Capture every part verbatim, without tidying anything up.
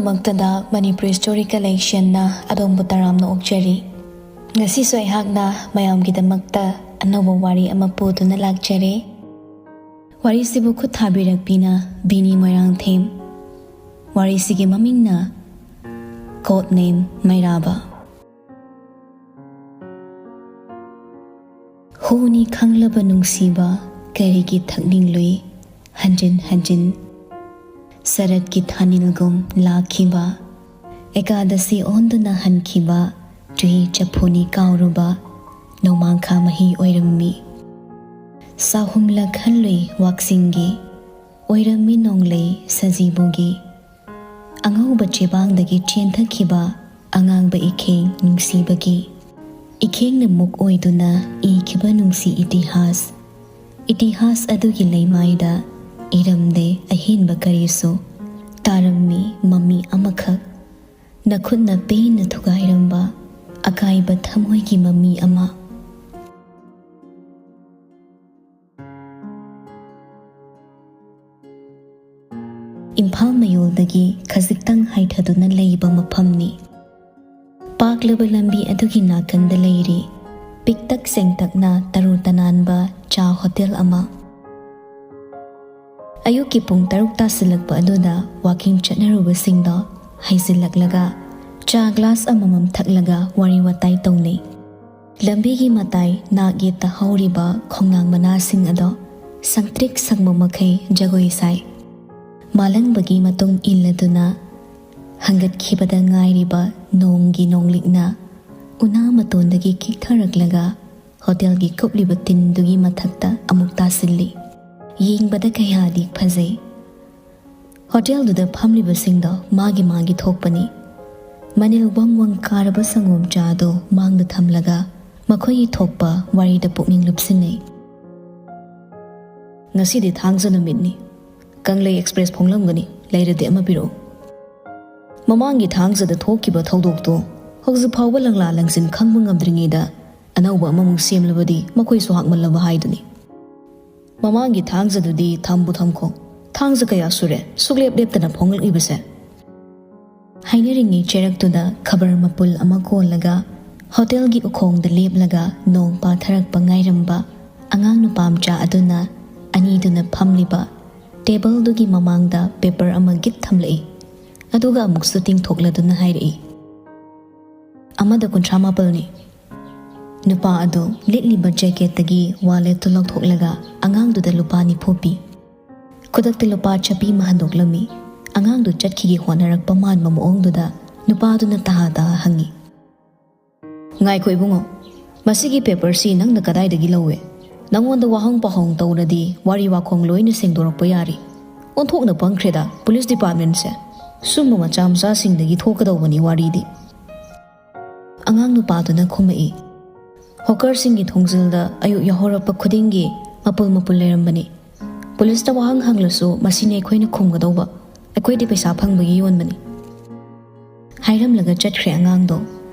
ꯃꯛꯇꯗ Manipur Story Collectionꯅ ꯑꯗꯣꯝꯕꯨ ꯇꯔꯥꯝꯅ ꯑꯣꯛꯆꯔꯤ꯫ ꯉꯁꯤꯁꯨ ꯑꯩꯍꯥꯛꯅ ꯃꯌꯥꯝꯒꯤꯗꯃꯛꯇ ꯑꯅꯧꯕ ꯋꯥꯔꯤ ꯑꯃ ꯄꯨꯗꯨꯅ ꯂꯥꯛꯆꯔꯦ꯫ ꯋꯥꯔꯤꯁꯤꯕꯨ ꯈꯨꯠ ꯊꯥꯕꯤꯔꯛꯄꯤꯅ ꯕꯤꯅꯤ ꯃꯣꯏꯔꯥꯡꯊꯦꯝ꯫ ꯋꯥꯔꯤꯁꯤꯒꯤ ꯃꯃꯤꯡꯅ Code Name ꯃꯩꯔꯥꯕ꯫ ꯍꯨꯅꯤ ꯈꯪꯂꯕ ꯅꯨꯡꯁꯤꯕ ꯀꯔꯤꯒꯤ ꯊꯛꯅꯤꯡꯂꯨꯏ ꯍꯟꯖꯤꯟ ꯍꯟꯖꯤꯟ? ꯁꯔꯠꯀꯤ ꯊꯥꯅꯤꯜꯒꯨꯝ ꯂꯥꯛꯈꯤꯕ, ꯑꯦꯀꯥꯗꯁꯤ ꯑꯣꯟꯗꯨꯅ ꯍꯟꯈꯤꯕ ꯆꯨꯍꯤ ꯆꯐꯨꯅꯤ ꯀꯥꯎꯔꯨꯕ ꯅꯣꯡꯃꯥꯡꯈꯥ ꯃꯍꯤ ꯑꯣꯏꯔꯝꯃꯤ꯫ ꯆꯍꯨꯝꯂꯛ ꯍꯜꯂꯨꯏ ꯋꯥꯛꯆꯤꯡꯒꯤ, ꯑꯣꯏꯔꯝꯃꯤ ꯅꯣꯡꯂꯩ ꯁꯖꯤꯕꯨꯒꯤ꯫ ꯑꯉꯧꯕ ꯆꯦꯕꯥꯡꯗꯒꯤ ꯆꯦꯟꯊꯈꯤꯕ ꯑꯉꯥꯡꯕ ꯏꯈꯦꯡ ꯅꯨꯡꯁꯤꯕꯒꯤ꯫ ꯏꯈꯦꯡꯅ ꯃꯨꯛ ꯑꯣꯏꯗꯨꯅ ꯏꯈꯤꯕ ꯅꯨꯡꯁꯤ ꯏꯇꯤꯍꯥꯁ꯫ ꯏꯇꯤꯍꯥꯁ ꯑꯗꯨꯒꯤ ꯂꯩꯃꯥꯏꯗ ꯏꯔꯝꯗꯦ ꯑꯍꯦꯟꯕ ꯀꯔꯤꯁꯨ꯫ ꯇꯥꯔꯝꯃꯤ ꯃꯃꯤ ꯑꯃꯈꯛ, ꯅꯈꯨꯠꯅ ꯄꯦꯟꯅ ꯊꯨꯒꯥꯏꯔꯝꯕ ꯑꯀꯥꯏꯕ ꯊꯃꯣꯏꯒꯤ ꯃꯃꯤ ꯑꯃ꯫ ꯏꯝꯐꯥꯜ ꯃꯌꯣꯜꯗꯒꯤ ꯈꯖꯤꯛꯇꯪ ꯍꯥꯏꯊꯗꯨꯅ ꯂꯩꯕ ꯃꯐꯝꯅꯤ꯫ ꯄꯥꯛꯂꯕ ꯂꯝꯕꯤ ꯑꯗꯨꯒꯤ ꯅꯥꯀꯟꯗ ꯂꯩꯔꯤ ꯄꯤꯛꯇꯛ ꯆꯦꯡꯇꯛꯅ ꯇꯔꯨ ꯇꯅꯥꯟꯕ ꯆꯥ ꯍꯣꯇꯦꯜ ꯑꯃ꯫ ꯑꯌꯨꯛꯀꯤ ꯄꯨꯡ ꯇꯔꯨꯛ ꯇꯥꯁꯤꯜꯂꯛꯄ ꯑꯗꯨꯗ ꯋꯥꯀꯤꯡ ꯆꯠꯅꯔꯨꯕꯁꯤꯡꯗꯣ ꯍꯩꯖꯤꯜꯂꯛꯂꯒ ꯆꯥ ꯒ꯭ꯂꯥꯁ ꯑꯃꯃꯝ ꯊꯛꯂꯒ ꯋꯥꯔꯤ ꯋꯥꯇꯥꯏ ꯇꯧꯅꯩ꯫ ꯂꯝꯕꯤꯒꯤ ꯃꯇꯥꯏ ꯅꯥꯛ ꯌꯦꯠꯇ ꯍꯧꯔꯤꯕ ꯈꯣꯡꯅꯥꯡ ꯃꯅꯥꯁꯤꯡ ꯑꯗꯣ ꯁꯪꯇ꯭ꯔꯤꯛ ꯁꯪꯕ ꯃꯈꯩ ꯖꯒꯣꯏ ꯁꯥꯏ꯫ ꯃꯥꯂꯪꯕꯒꯤ ꯃꯇꯨꯡ ꯏꯜꯂꯗꯨꯅ ꯍꯪꯒꯠꯈꯤꯕꯗ ꯉꯥꯏꯔꯤꯕ ꯅꯣꯡꯒꯤ ꯅꯣꯡꯂꯤꯛꯅ ꯎꯅꯥ ꯃꯇꯣꯟꯗꯒꯤ ꯈꯤꯛꯊꯔꯛꯂꯒ ꯍꯣꯇꯦꯜꯒꯤ ꯀꯨꯞꯂꯤꯕ ꯇꯤꯟꯗꯨꯒꯤ ꯃꯊꯛꯇ ꯑꯃꯨꯛ ꯇꯥꯁꯤꯜꯂꯤ꯫ ꯌꯦꯡꯕꯗ ꯀꯌꯥꯗꯤ ꯐꯖꯩ꯫ ꯍꯣꯇꯦꯜꯗꯨꯗ ꯐꯝꯂꯤꯕꯁꯤꯡꯗꯣ ꯃꯥꯒꯤ ꯃꯥꯒꯤ ꯊꯣꯛꯄꯅꯤ꯫ ꯃꯅꯤꯜ ꯋꯪ ꯋꯪ ꯀꯥꯔꯕ ꯁꯪꯒꯣꯝ ꯆꯥꯗꯨ ꯃꯥꯡꯗ ꯊꯝꯂꯒ ꯃꯈꯣꯏꯒꯤ ꯊꯣꯛꯄ ꯋꯥꯔꯤꯗ ꯄꯨꯛꯅꯤꯡ ꯂꯨꯞꯁꯤꯟꯅꯩ꯫ "ꯉꯁꯤꯗꯤ ꯊꯥꯡꯖ ꯅꯨꯃꯤꯠꯅꯤ꯫ ꯀꯪꯂꯩ ꯑꯦꯛꯁꯄ꯭ꯔꯦꯁ ꯐꯣꯡꯂꯝꯒꯅꯤ, ꯂꯩꯔꯗꯤ ꯑꯃ ꯄꯤꯔꯛꯎ꯫ ꯃꯃꯥꯡꯒꯤ ꯊꯥꯡꯖꯗ ꯊꯣꯛꯈꯤꯕ ꯊꯧꯗꯣꯛꯇꯨ ꯍꯧꯖꯤꯛ ꯐꯥꯎꯕ ꯂꯪꯂꯥ ꯂꯪꯁꯤꯟ ꯈꯪꯕ ꯉꯝꯗ꯭ꯔꯤꯉꯩꯗ ꯑꯅꯧꯕ ꯑꯃꯃꯨꯛ ꯁꯦꯝꯂꯕꯗꯤ ꯃꯈꯣꯏꯁꯨ ꯍꯥꯛꯃꯜꯂꯕ ꯍꯥꯏꯗꯨꯅꯤ꯫ ꯃꯃꯥꯡꯒꯤ ꯊꯥꯡꯖꯗꯨꯗꯤ ꯊꯝꯕꯨ ꯊꯝꯈꯣ꯫ ꯊꯥꯡꯖ ꯀꯌꯥ ꯁꯨꯔꯦ ꯁꯨꯛꯂꯦꯞ ꯂꯦꯞꯇꯅ ꯐꯣꯡꯂꯛꯂꯤꯕꯁꯦ?" ꯍꯥꯏꯅꯔꯤꯉꯩ ꯆꯩꯔꯛꯇꯨꯗ ꯈꯕꯔ ꯃꯄꯨꯜ ꯑꯃ ꯀꯣꯜꯂꯒ ꯍꯣꯇꯦꯜꯒꯤ ꯎꯈꯣꯡꯗ ꯂꯦꯞꯂꯒ ꯅꯣꯡ ꯄꯥꯊꯔꯛꯄ ꯉꯥꯏꯔꯝꯕ ꯑꯉꯥꯡ ꯅꯨꯄꯥ ꯃꯆꯥ ꯑꯗꯨꯅ ꯑꯅꯤꯗꯨꯅ ꯐꯝꯂꯤꯕ ꯇꯦꯕꯜꯗꯨꯒꯤ ꯃꯃꯥꯡꯗ ꯄꯦꯄꯔ ꯑꯃ ꯒꯤꯠ ꯊꯝꯂꯛꯏ꯫ ꯑꯗꯨꯒ ꯑꯃꯨꯛꯁꯨ ꯇꯤꯡꯊꯣꯛꯂꯗꯨꯅ ꯍꯥꯏꯔꯛꯏ, "ꯑꯃꯗ ꯀꯨꯟꯊ꯭ꯔꯥ ꯃꯥꯄꯜꯅꯤ꯫" ꯅꯨꯄꯥ ꯑꯗꯨ ꯂꯤꯠꯂꯤꯕ ꯖꯦꯀꯦꯠꯇꯒꯤ ꯋꯥꯂꯦꯠꯇꯨ ꯂꯧꯊꯣꯛꯂꯒ ꯑꯉꯥꯡꯗꯨꯗ ꯂꯨꯄꯥ ꯅꯤꯐꯨ ꯄꯤ꯫ ꯈꯨꯗꯛꯇ ꯂꯨꯄꯥ ꯆꯞꯄꯤ ꯑꯃ ꯍꯟꯗꯣꯛꯂꯝꯃꯤ꯫ ꯑꯉꯥꯡꯗꯨ ꯆꯠꯈꯤꯒꯦ ꯍꯣꯠꯅꯔꯛꯄ ꯃꯥꯟꯕ ꯃꯑꯣꯡꯗꯨꯗ ꯅꯨꯄꯥꯗꯨꯅ ꯇꯍꯥ ꯇꯍꯥ ꯍꯪꯉꯤ, "ꯉꯥꯏꯈꯣ ꯏꯕꯨꯡꯉꯣ, ꯃꯁꯤꯒꯤ ꯄꯦꯄꯔꯁꯤ ꯅꯪꯅ ꯀꯗꯥꯏꯗꯒꯤ ꯂꯧꯋꯦ? ꯅꯪꯉꯣꯟꯗ ꯋꯥꯍꯪ ꯄꯥꯍꯪ ꯇꯧꯔꯗꯤ ꯋꯥꯔꯤ ꯋꯥꯈꯣꯡ ꯂꯣꯏꯅ ꯁꯦꯡꯗꯣꯔꯛꯄ ꯌꯥꯔꯤ꯫ ꯑꯣꯟꯊꯣꯛꯅ ꯄꯪꯈ꯭ꯔꯦꯗ ꯄꯨꯂꯤꯁ ꯗꯤꯄꯥꯔꯠꯃꯦꯟꯁꯦ꯫ ꯁꯨꯝꯕ ꯃꯆꯥ ꯃꯆꯥꯁꯤꯡꯗꯒꯤ ꯊꯣꯛꯀꯗꯧꯕꯅꯤ ꯋꯥꯔꯤꯗꯤ꯫" ꯑꯉꯥꯡ ꯅꯨꯄꯥꯗꯨꯅ ꯈꯨꯝꯃꯛꯏ, "ꯍꯣꯀꯔꯁꯤꯡꯒꯤ ꯊꯣꯡꯖꯤꯜꯗ ꯑꯌꯨꯛ ꯌꯥꯍꯧꯔꯛꯄ ꯈꯨꯗꯤꯡꯒꯤ ꯃꯄꯨꯜ ꯃꯄꯨꯜ ꯂꯩꯔꯝꯕꯅꯤ꯫ ꯄꯨꯂꯤꯁꯇ ꯋꯥꯍꯪ ꯍꯪꯂꯁꯨ ꯃꯁꯤꯅꯤ ꯑꯩꯈꯣꯏꯅ ꯈꯨꯝꯒꯗꯧꯕ꯫ ꯑꯩꯈꯣꯏꯗꯤ ꯄꯩꯁꯥ ꯐꯪꯕꯒꯤ ꯌꯣꯟꯕꯅꯤ꯫" ꯍꯥꯏꯔꯝꯂꯒ ꯆꯠꯈ꯭ꯔꯦ ꯑꯉꯥꯡꯗꯣ꯫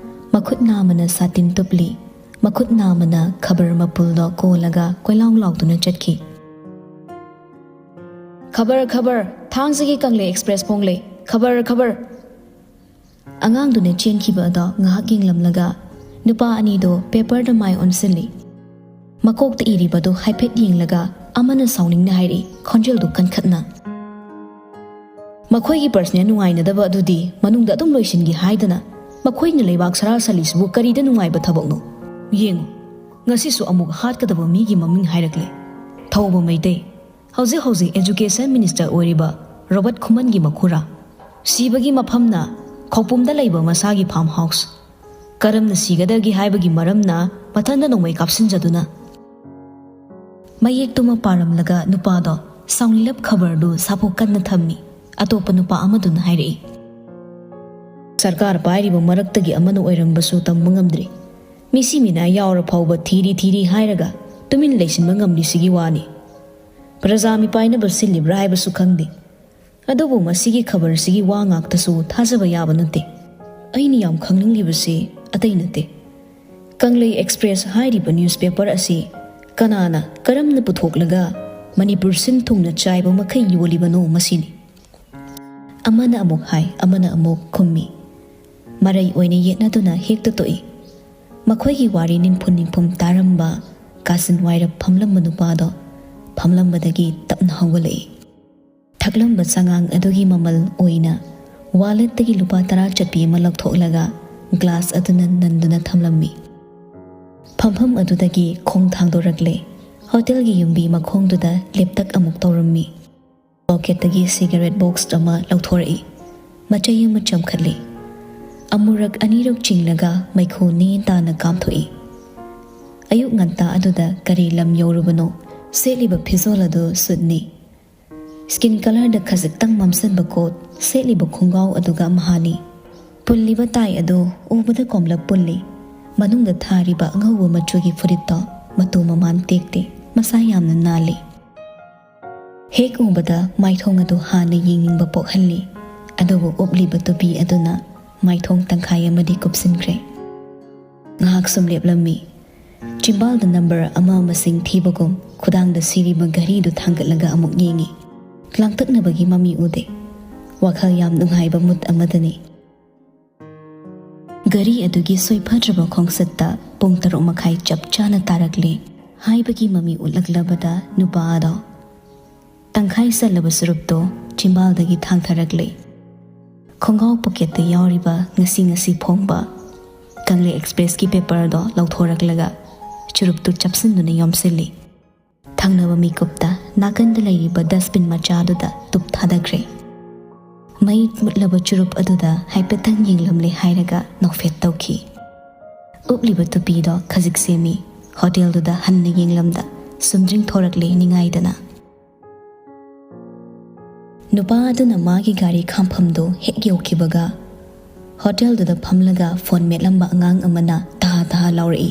ꯃꯈꯨꯠ ꯅꯥꯝꯃꯅ ꯁꯥꯇꯤꯟ ꯇꯨꯞꯂꯤ, ꯃꯈꯨꯠ ꯅꯥꯝꯃꯅ ꯈꯕꯔ ꯃꯄꯨꯜꯗꯣ ꯀꯣꯜꯂꯒ ꯀꯣꯏꯂꯥꯎ ꯂꯥꯎꯗꯨꯅ ꯆꯠꯈꯤ꯫ "ꯈꯕꯔ, ꯈꯕꯔ, ꯊꯥꯡꯖꯒꯤ ꯀꯪꯂꯩ ꯑꯦꯛꯁꯄ꯭ꯔꯦꯁ ꯐꯣꯡꯂꯦ꯫ ꯈꯕꯔ, ꯈꯕꯔ!" ꯑꯉꯥꯡꯗꯨꯅ ꯆꯦꯟꯈꯤꯕ ꯑꯗꯣ ꯉꯥꯏꯍꯥꯛ ꯌꯦꯡꯂꯝꯂꯒ ꯅꯨꯄꯥ ꯑꯅꯤꯗꯣ ꯄꯦꯄꯔꯗ ꯃꯥꯏ ꯑꯣꯟꯁꯤꯜꯂꯤ꯫ ꯃꯀꯣꯛꯇ ꯏꯔꯤꯕꯗꯨ ꯍꯥꯏꯐꯦꯠ ꯌꯦꯡꯂꯒ ꯑꯃꯅ ꯁꯥꯎꯅꯤꯡꯅ ꯍꯥꯏꯔꯛꯏ, ꯈꯣꯟꯖꯦꯜꯗꯨ ꯀꯟꯈꯠꯅ, "ꯃꯈꯣꯏꯒꯤ ꯄꯔꯁꯅꯦꯜ ꯅꯨꯡꯉꯥꯏꯅꯗꯕ ꯑꯗꯨꯗꯤ ꯃꯅꯨꯡꯗ ꯑꯗꯨꯝ ꯂꯣꯏꯁꯤꯟꯒꯦ ꯍꯥꯏꯗꯅ ꯃꯈꯣꯏꯅ ꯂꯩꯕꯥꯛ ꯁꯔꯥ ꯁꯜꯂꯤꯁꯤꯕꯨ ꯀꯔꯤꯗ ꯅꯨꯡꯉꯥꯏꯕ ꯊꯕꯛꯅꯣ? ꯌꯦꯡꯉꯨ, ꯉꯁꯤꯁꯨ ꯑꯃꯨꯛ ꯍꯥꯠꯀꯗꯕ ꯃꯤꯒꯤ ꯃꯃꯤꯡ ꯍꯥꯏꯔꯛꯂꯦ꯫ ꯊꯧꯕ ꯃꯩꯇꯩ, ꯍꯧꯖꯤꯛ ꯍꯧꯖꯤꯛ ꯑꯦꯖꯨꯀꯦꯁꯟ ꯃꯤꯅꯤꯁꯇꯔ ꯑꯣꯏꯔꯤꯕ ꯔꯣꯕꯔꯠ ꯈꯨꯃꯟꯒꯤ ꯃꯈꯨꯔꯥ꯫ ꯁꯤꯕꯒꯤ ꯃꯐꯝꯅ ꯈꯧꯄꯨꯝꯗ ꯂꯩꯕ ꯃꯁꯥꯒꯤ ꯐꯥꯔꯝ ꯍꯥꯎꯁ꯫ ꯀꯔꯝꯅ ꯁꯤꯒꯗꯒꯦ ꯍꯥꯏꯕꯒꯤ ꯃꯔꯝꯅ ꯃꯊꯟꯇ ꯅꯣꯡꯃꯩ ꯀꯥꯞꯁꯤꯟꯖꯗꯨꯅ꯫" ꯃꯌꯦꯛꯇꯨꯃ ꯄꯥꯔꯝꯂꯒ ꯅꯨꯄꯥꯗꯣ ꯁꯥꯎꯅꯤꯂꯞ ꯈꯕꯔꯗꯨ ꯁꯥꯐꯨ ꯀꯟꯅ ꯊꯝꯃꯤ꯫ ꯑꯇꯣꯞꯄ ꯅꯨꯄꯥ ꯑꯃꯗꯨꯅ ꯍꯥꯏꯔꯛꯏ, "ꯁꯔꯀꯥꯔ ꯄꯥꯏꯔꯤꯕ ꯃꯔꯛꯇꯒꯤ ꯑꯃꯅ ꯑꯣꯏꯔꯝꯕꯁꯨ ꯇꯝꯕ ꯉꯝꯗ꯭ꯔꯤ꯫ ꯃꯤꯁꯤ ꯃꯤꯅꯥ ꯌꯥꯎꯔ ꯐꯥꯎꯕ ꯊꯤꯔꯤ ꯊꯤꯔꯤ ꯍꯥꯏꯔꯒ ꯇꯨꯃꯤꯟ ꯂꯩꯁꯤꯟꯕ ꯉꯝꯂꯤꯁꯤꯒꯤ ꯋꯥꯅꯤ꯫ ꯄ꯭ꯔꯖꯥ ꯃꯤꯄꯥꯏꯅꯕ ꯁꯤꯜꯂꯤꯕ꯭ꯔꯥ ꯍꯥꯏꯕꯁꯨ ꯈꯪꯗꯦ꯫ ꯑꯗꯨꯕꯨ ꯃꯁꯤꯒꯤ ꯈꯕꯔꯁꯤꯒꯤ ꯋꯥ ꯉꯥꯛꯇꯁꯨ ꯊꯥꯖꯕ ꯌꯥꯕ ꯅꯠꯇꯦ꯫ ꯑꯩꯅ ꯌꯥꯝ ꯈꯪꯅꯤꯡꯂꯤꯕꯁꯤ ꯑꯇꯩ ꯅꯠꯇꯦ꯫ ꯀꯪꯂꯩ ꯑꯦꯛꯁꯄ꯭ꯔꯦꯁ ꯍꯥꯏꯔꯤꯕ ꯅ꯭ꯌꯨꯁꯄꯦꯄꯔ ꯑꯁꯤ ꯀꯅꯥꯅ, ꯀꯔꯝꯅ ꯄꯨꯊꯣꯛꯂꯒ ꯃꯅꯤꯄꯨꯔ ꯁꯤꯟ ꯊꯨꯡꯅ ꯆꯥꯏꯕ ꯃꯈꯩ ꯌꯣꯜꯂꯤꯕꯅꯣ ꯃꯁꯤꯅꯤ꯫" ꯑꯃꯅ ꯑꯃꯨꯛ ꯍꯥꯏ, ꯑꯃꯅ ꯑꯃꯨꯛ ꯈꯨꯝꯃꯤ꯫ ꯃꯔꯩ ꯑꯣꯏꯅ ꯌꯦꯠꯅꯗꯨꯅ ꯍꯦꯛꯇ ꯇꯣꯛꯏ꯫ ꯃꯈꯣꯏꯒꯤ ꯋꯥꯔꯤ ꯅꯤꯡꯐꯨ ꯅꯤꯡꯐꯨꯝ ꯇꯥꯔꯝꯕ ꯀꯥꯆꯤꯟ ꯋꯥꯏꯔꯞ ꯐꯝꯂꯝꯕ ꯅꯨꯄꯥꯗꯣ ꯐꯝꯂꯝꯕꯗꯒꯤ ꯇꯞꯅ ꯍꯧꯒꯠꯂꯛꯏ꯫ ꯊꯛꯂꯝꯕ ꯆꯉꯥꯡ ꯑꯗꯨꯒꯤ ꯃꯃꯜ ꯑꯣꯏꯅ ꯋꯥꯂꯦꯠꯇꯒꯤ ꯂꯨꯄꯥ ꯇꯔꯥ ꯆꯠꯄꯤ ꯑꯃ ꯂꯧꯊꯣꯛꯂꯒ ꯒ꯭ꯂꯥꯁ ꯑꯗꯨꯅ ꯅꯟꯗꯨꯅ ꯊꯝꯂꯝꯃꯤ꯫ ꯐꯝꯐꯝ ꯑꯗꯨꯗꯒꯤ ꯈꯣꯡ ꯊꯥꯡꯗꯣꯔꯛꯂꯦ꯫ ꯍꯣꯇꯦꯜꯒꯤ ꯌꯨꯝꯕꯤ ꯃꯈꯣꯡꯗꯨꯗ ꯂꯦꯞꯇꯛ ꯑꯃꯨꯛ ꯇꯧꯔꯝꯃꯤ꯫ ꯄꯣꯀꯦꯠꯇꯒꯤ ꯁꯤꯒꯔꯦꯠ ꯕꯣꯛꯁ ꯑꯃ ꯂꯧꯊꯣꯔꯛꯏ꯫ ꯃꯆꯩ ꯑꯃ ꯆꯝꯈꯠꯂꯤ꯫ ꯑꯃꯨꯔꯛ ꯑꯅꯤꯔꯛ ꯆꯤꯡꯂꯒ ꯃꯩꯈꯨ ꯅꯦꯟ ꯇꯥꯅ ꯀꯥꯝꯊꯣꯛꯏ꯫ ꯑꯌꯨꯛ ꯉꯟꯇꯥ ꯑꯗꯨꯗ ꯀꯔꯤ ꯂꯝ ꯌꯧꯔꯨꯕꯅꯣ? ꯁꯦꯠꯂꯤꯕ ꯐꯤꯖꯣꯜ ꯑꯗꯨ ꯁꯨꯠꯅꯤ꯫ ꯁ꯭ꯀꯤꯟ ꯀꯂꯔꯗ ꯈꯖꯤꯛꯇꯪ ꯃꯝꯁꯤꯟꯕ ꯀꯣꯠ, ꯁꯦꯠꯂꯤꯕ ꯈꯣꯡꯒ꯭ꯔꯥꯎ ꯑꯗꯨꯒ ꯃꯍꯥꯅꯤ꯫ ꯄꯨꯜꯂꯤꯕ ꯇꯥꯏ ꯑꯗꯨ ꯎꯕꯗ ꯀꯣꯝꯂꯞ ꯄꯨꯜꯂꯤ꯫ ꯃꯅꯨꯡꯗ ꯊꯥꯔꯤꯕ ꯑꯉꯧꯕ ꯃꯆꯨꯒꯤ ꯐꯨꯔꯤꯠꯇꯣ ꯃꯇꯨ ꯃꯃꯥꯟ ꯇꯦꯛꯇꯦ, ꯃꯁꯥ ꯌꯥꯝꯅ ꯅꯥꯜꯂꯤ꯫ ꯍꯦꯛ ꯎꯕꯗ ꯃꯥꯏꯊꯣꯡ ꯑꯗꯨ ꯍꯥꯟꯅ ꯌꯦꯡꯅꯤꯡꯕ ꯄꯣꯛꯍꯜꯂꯤ, ꯑꯗꯨꯕꯨ ꯎꯞꯂꯤꯕ ꯇꯨꯄꯤ ꯑꯗꯨꯅ ꯃꯥꯏꯊꯣꯡ ꯇꯪꯈꯥꯏ ꯑꯃꯗꯤ ꯀꯨꯞꯁꯤꯟꯈ꯭ꯔꯦ꯫ ꯉꯥꯏꯍꯥꯛ ꯁꯨꯝ ꯂꯦꯞꯂꯝꯃꯤ꯫ ꯆꯤꯝꯕꯥꯜꯗ ꯅꯝꯕꯔ ꯑꯃ ꯃꯁꯤꯡ ꯊꯤꯕꯒꯨꯝ ꯈꯨꯗꯥꯡꯗ ꯁꯤꯔꯤꯕ ꯘꯔꯤꯗꯨ ꯊꯥꯡꯒꯠꯂꯒ ꯑꯃꯨꯛ ꯌꯦꯡꯉꯤ꯫ ꯂꯥꯡꯇꯛꯅꯕꯒꯤ ꯃꯃꯤ ꯎꯗꯦ꯫ ꯋꯥꯈꯜ ꯌꯥꯝ ꯅꯨꯡꯉꯥꯏꯕ ꯃꯨꯠ ꯑꯃꯗꯅꯤ꯫ ꯘꯔꯤ ꯑꯗꯨꯒꯤ ꯁꯣꯏꯐꯗ꯭ꯔꯕ ꯈꯣꯡꯆꯠꯇ ꯄꯨꯡ ꯇꯔꯨꯛ ꯃꯈꯥꯏ ꯆꯞ ꯆꯥꯅ ꯇꯥꯔꯛꯂꯦ ꯍꯥꯏꯕꯒꯤ ꯃꯃꯤ ꯎꯠꯂꯛꯂꯕꯗ ꯅꯨꯄꯥ ꯑꯗꯣ ꯇꯪꯈꯥꯏ ꯆꯜꯂꯕ ꯆꯨꯔꯨꯞꯇꯣ ꯆꯤꯝꯕꯥꯜꯗꯒꯤ ꯊꯥꯡꯊꯔꯛꯂꯦ꯫ ꯈꯣꯡꯒ꯭ꯔꯥꯎ ꯄꯣꯀꯦꯠꯇ ꯌꯥꯎꯔꯤꯕ ꯉꯁꯤ ꯉꯁꯤ ꯐꯣꯡꯕ ꯀꯪꯂꯩ ꯑꯦꯛꯁꯄ꯭ꯔꯦꯁꯀꯤ ꯄꯦꯄꯔꯗꯣ ꯂꯧꯊꯣꯔꯛꯂꯒ ꯆꯨꯔꯨꯞꯇꯨ ꯆꯞꯁꯤꯟꯗꯨꯅ ꯌꯣꯝꯁꯤꯜꯂꯤ꯫ ꯊꯪꯅꯕ ꯃꯤꯀꯨꯞꯇ ꯅꯥꯀꯟꯗ ꯂꯩꯔꯤꯕ ꯗꯁꯕꯤꯟ ꯃꯆꯥꯗꯨꯗ ꯇꯨꯞ ꯊꯥꯗꯈ꯭ꯔꯦ꯫ ꯃꯩ ꯃꯨꯠꯂꯕ ꯆꯨꯔꯨꯞ ꯑꯗꯨꯗ ꯍꯥꯏꯐꯦꯠꯇꯪ ꯌꯦꯡꯂꯝꯂꯦ ꯍꯥꯏꯔꯒ ꯅꯣꯛꯐꯦꯠ ꯇꯧꯈꯤ꯫ ꯎꯞꯂꯤꯕ ꯇꯨꯄꯤꯗꯣ ꯈꯖꯤꯛ ꯁꯦꯝꯃꯤ꯫ ꯍꯣꯇꯦꯜꯗꯨꯗ ꯍꯟꯅ ꯌꯦꯡꯂꯝꯗ ꯁꯨꯝꯗ꯭ꯔꯤꯡ ꯊꯣꯔꯛꯂꯦ ꯅꯤꯡꯉꯥꯏꯗꯅ꯫ ꯅꯨꯄꯥ ꯑꯗꯨꯅ ꯃꯥꯒꯤ ꯒꯥꯔꯤ ꯈꯥꯝꯐꯝꯗꯨ ꯍꯦꯛ ꯌꯧꯈꯤꯕꯒ ꯍꯣꯇꯦꯜꯗꯨꯗ ꯐꯝꯂꯒ ꯐꯣꯟ ꯃꯦꯠꯂꯝꯕ ꯑꯉꯥꯡ ꯑꯃꯅ ꯇꯍꯥ ꯇꯍꯥ ꯂꯥꯎꯔꯛꯏ꯫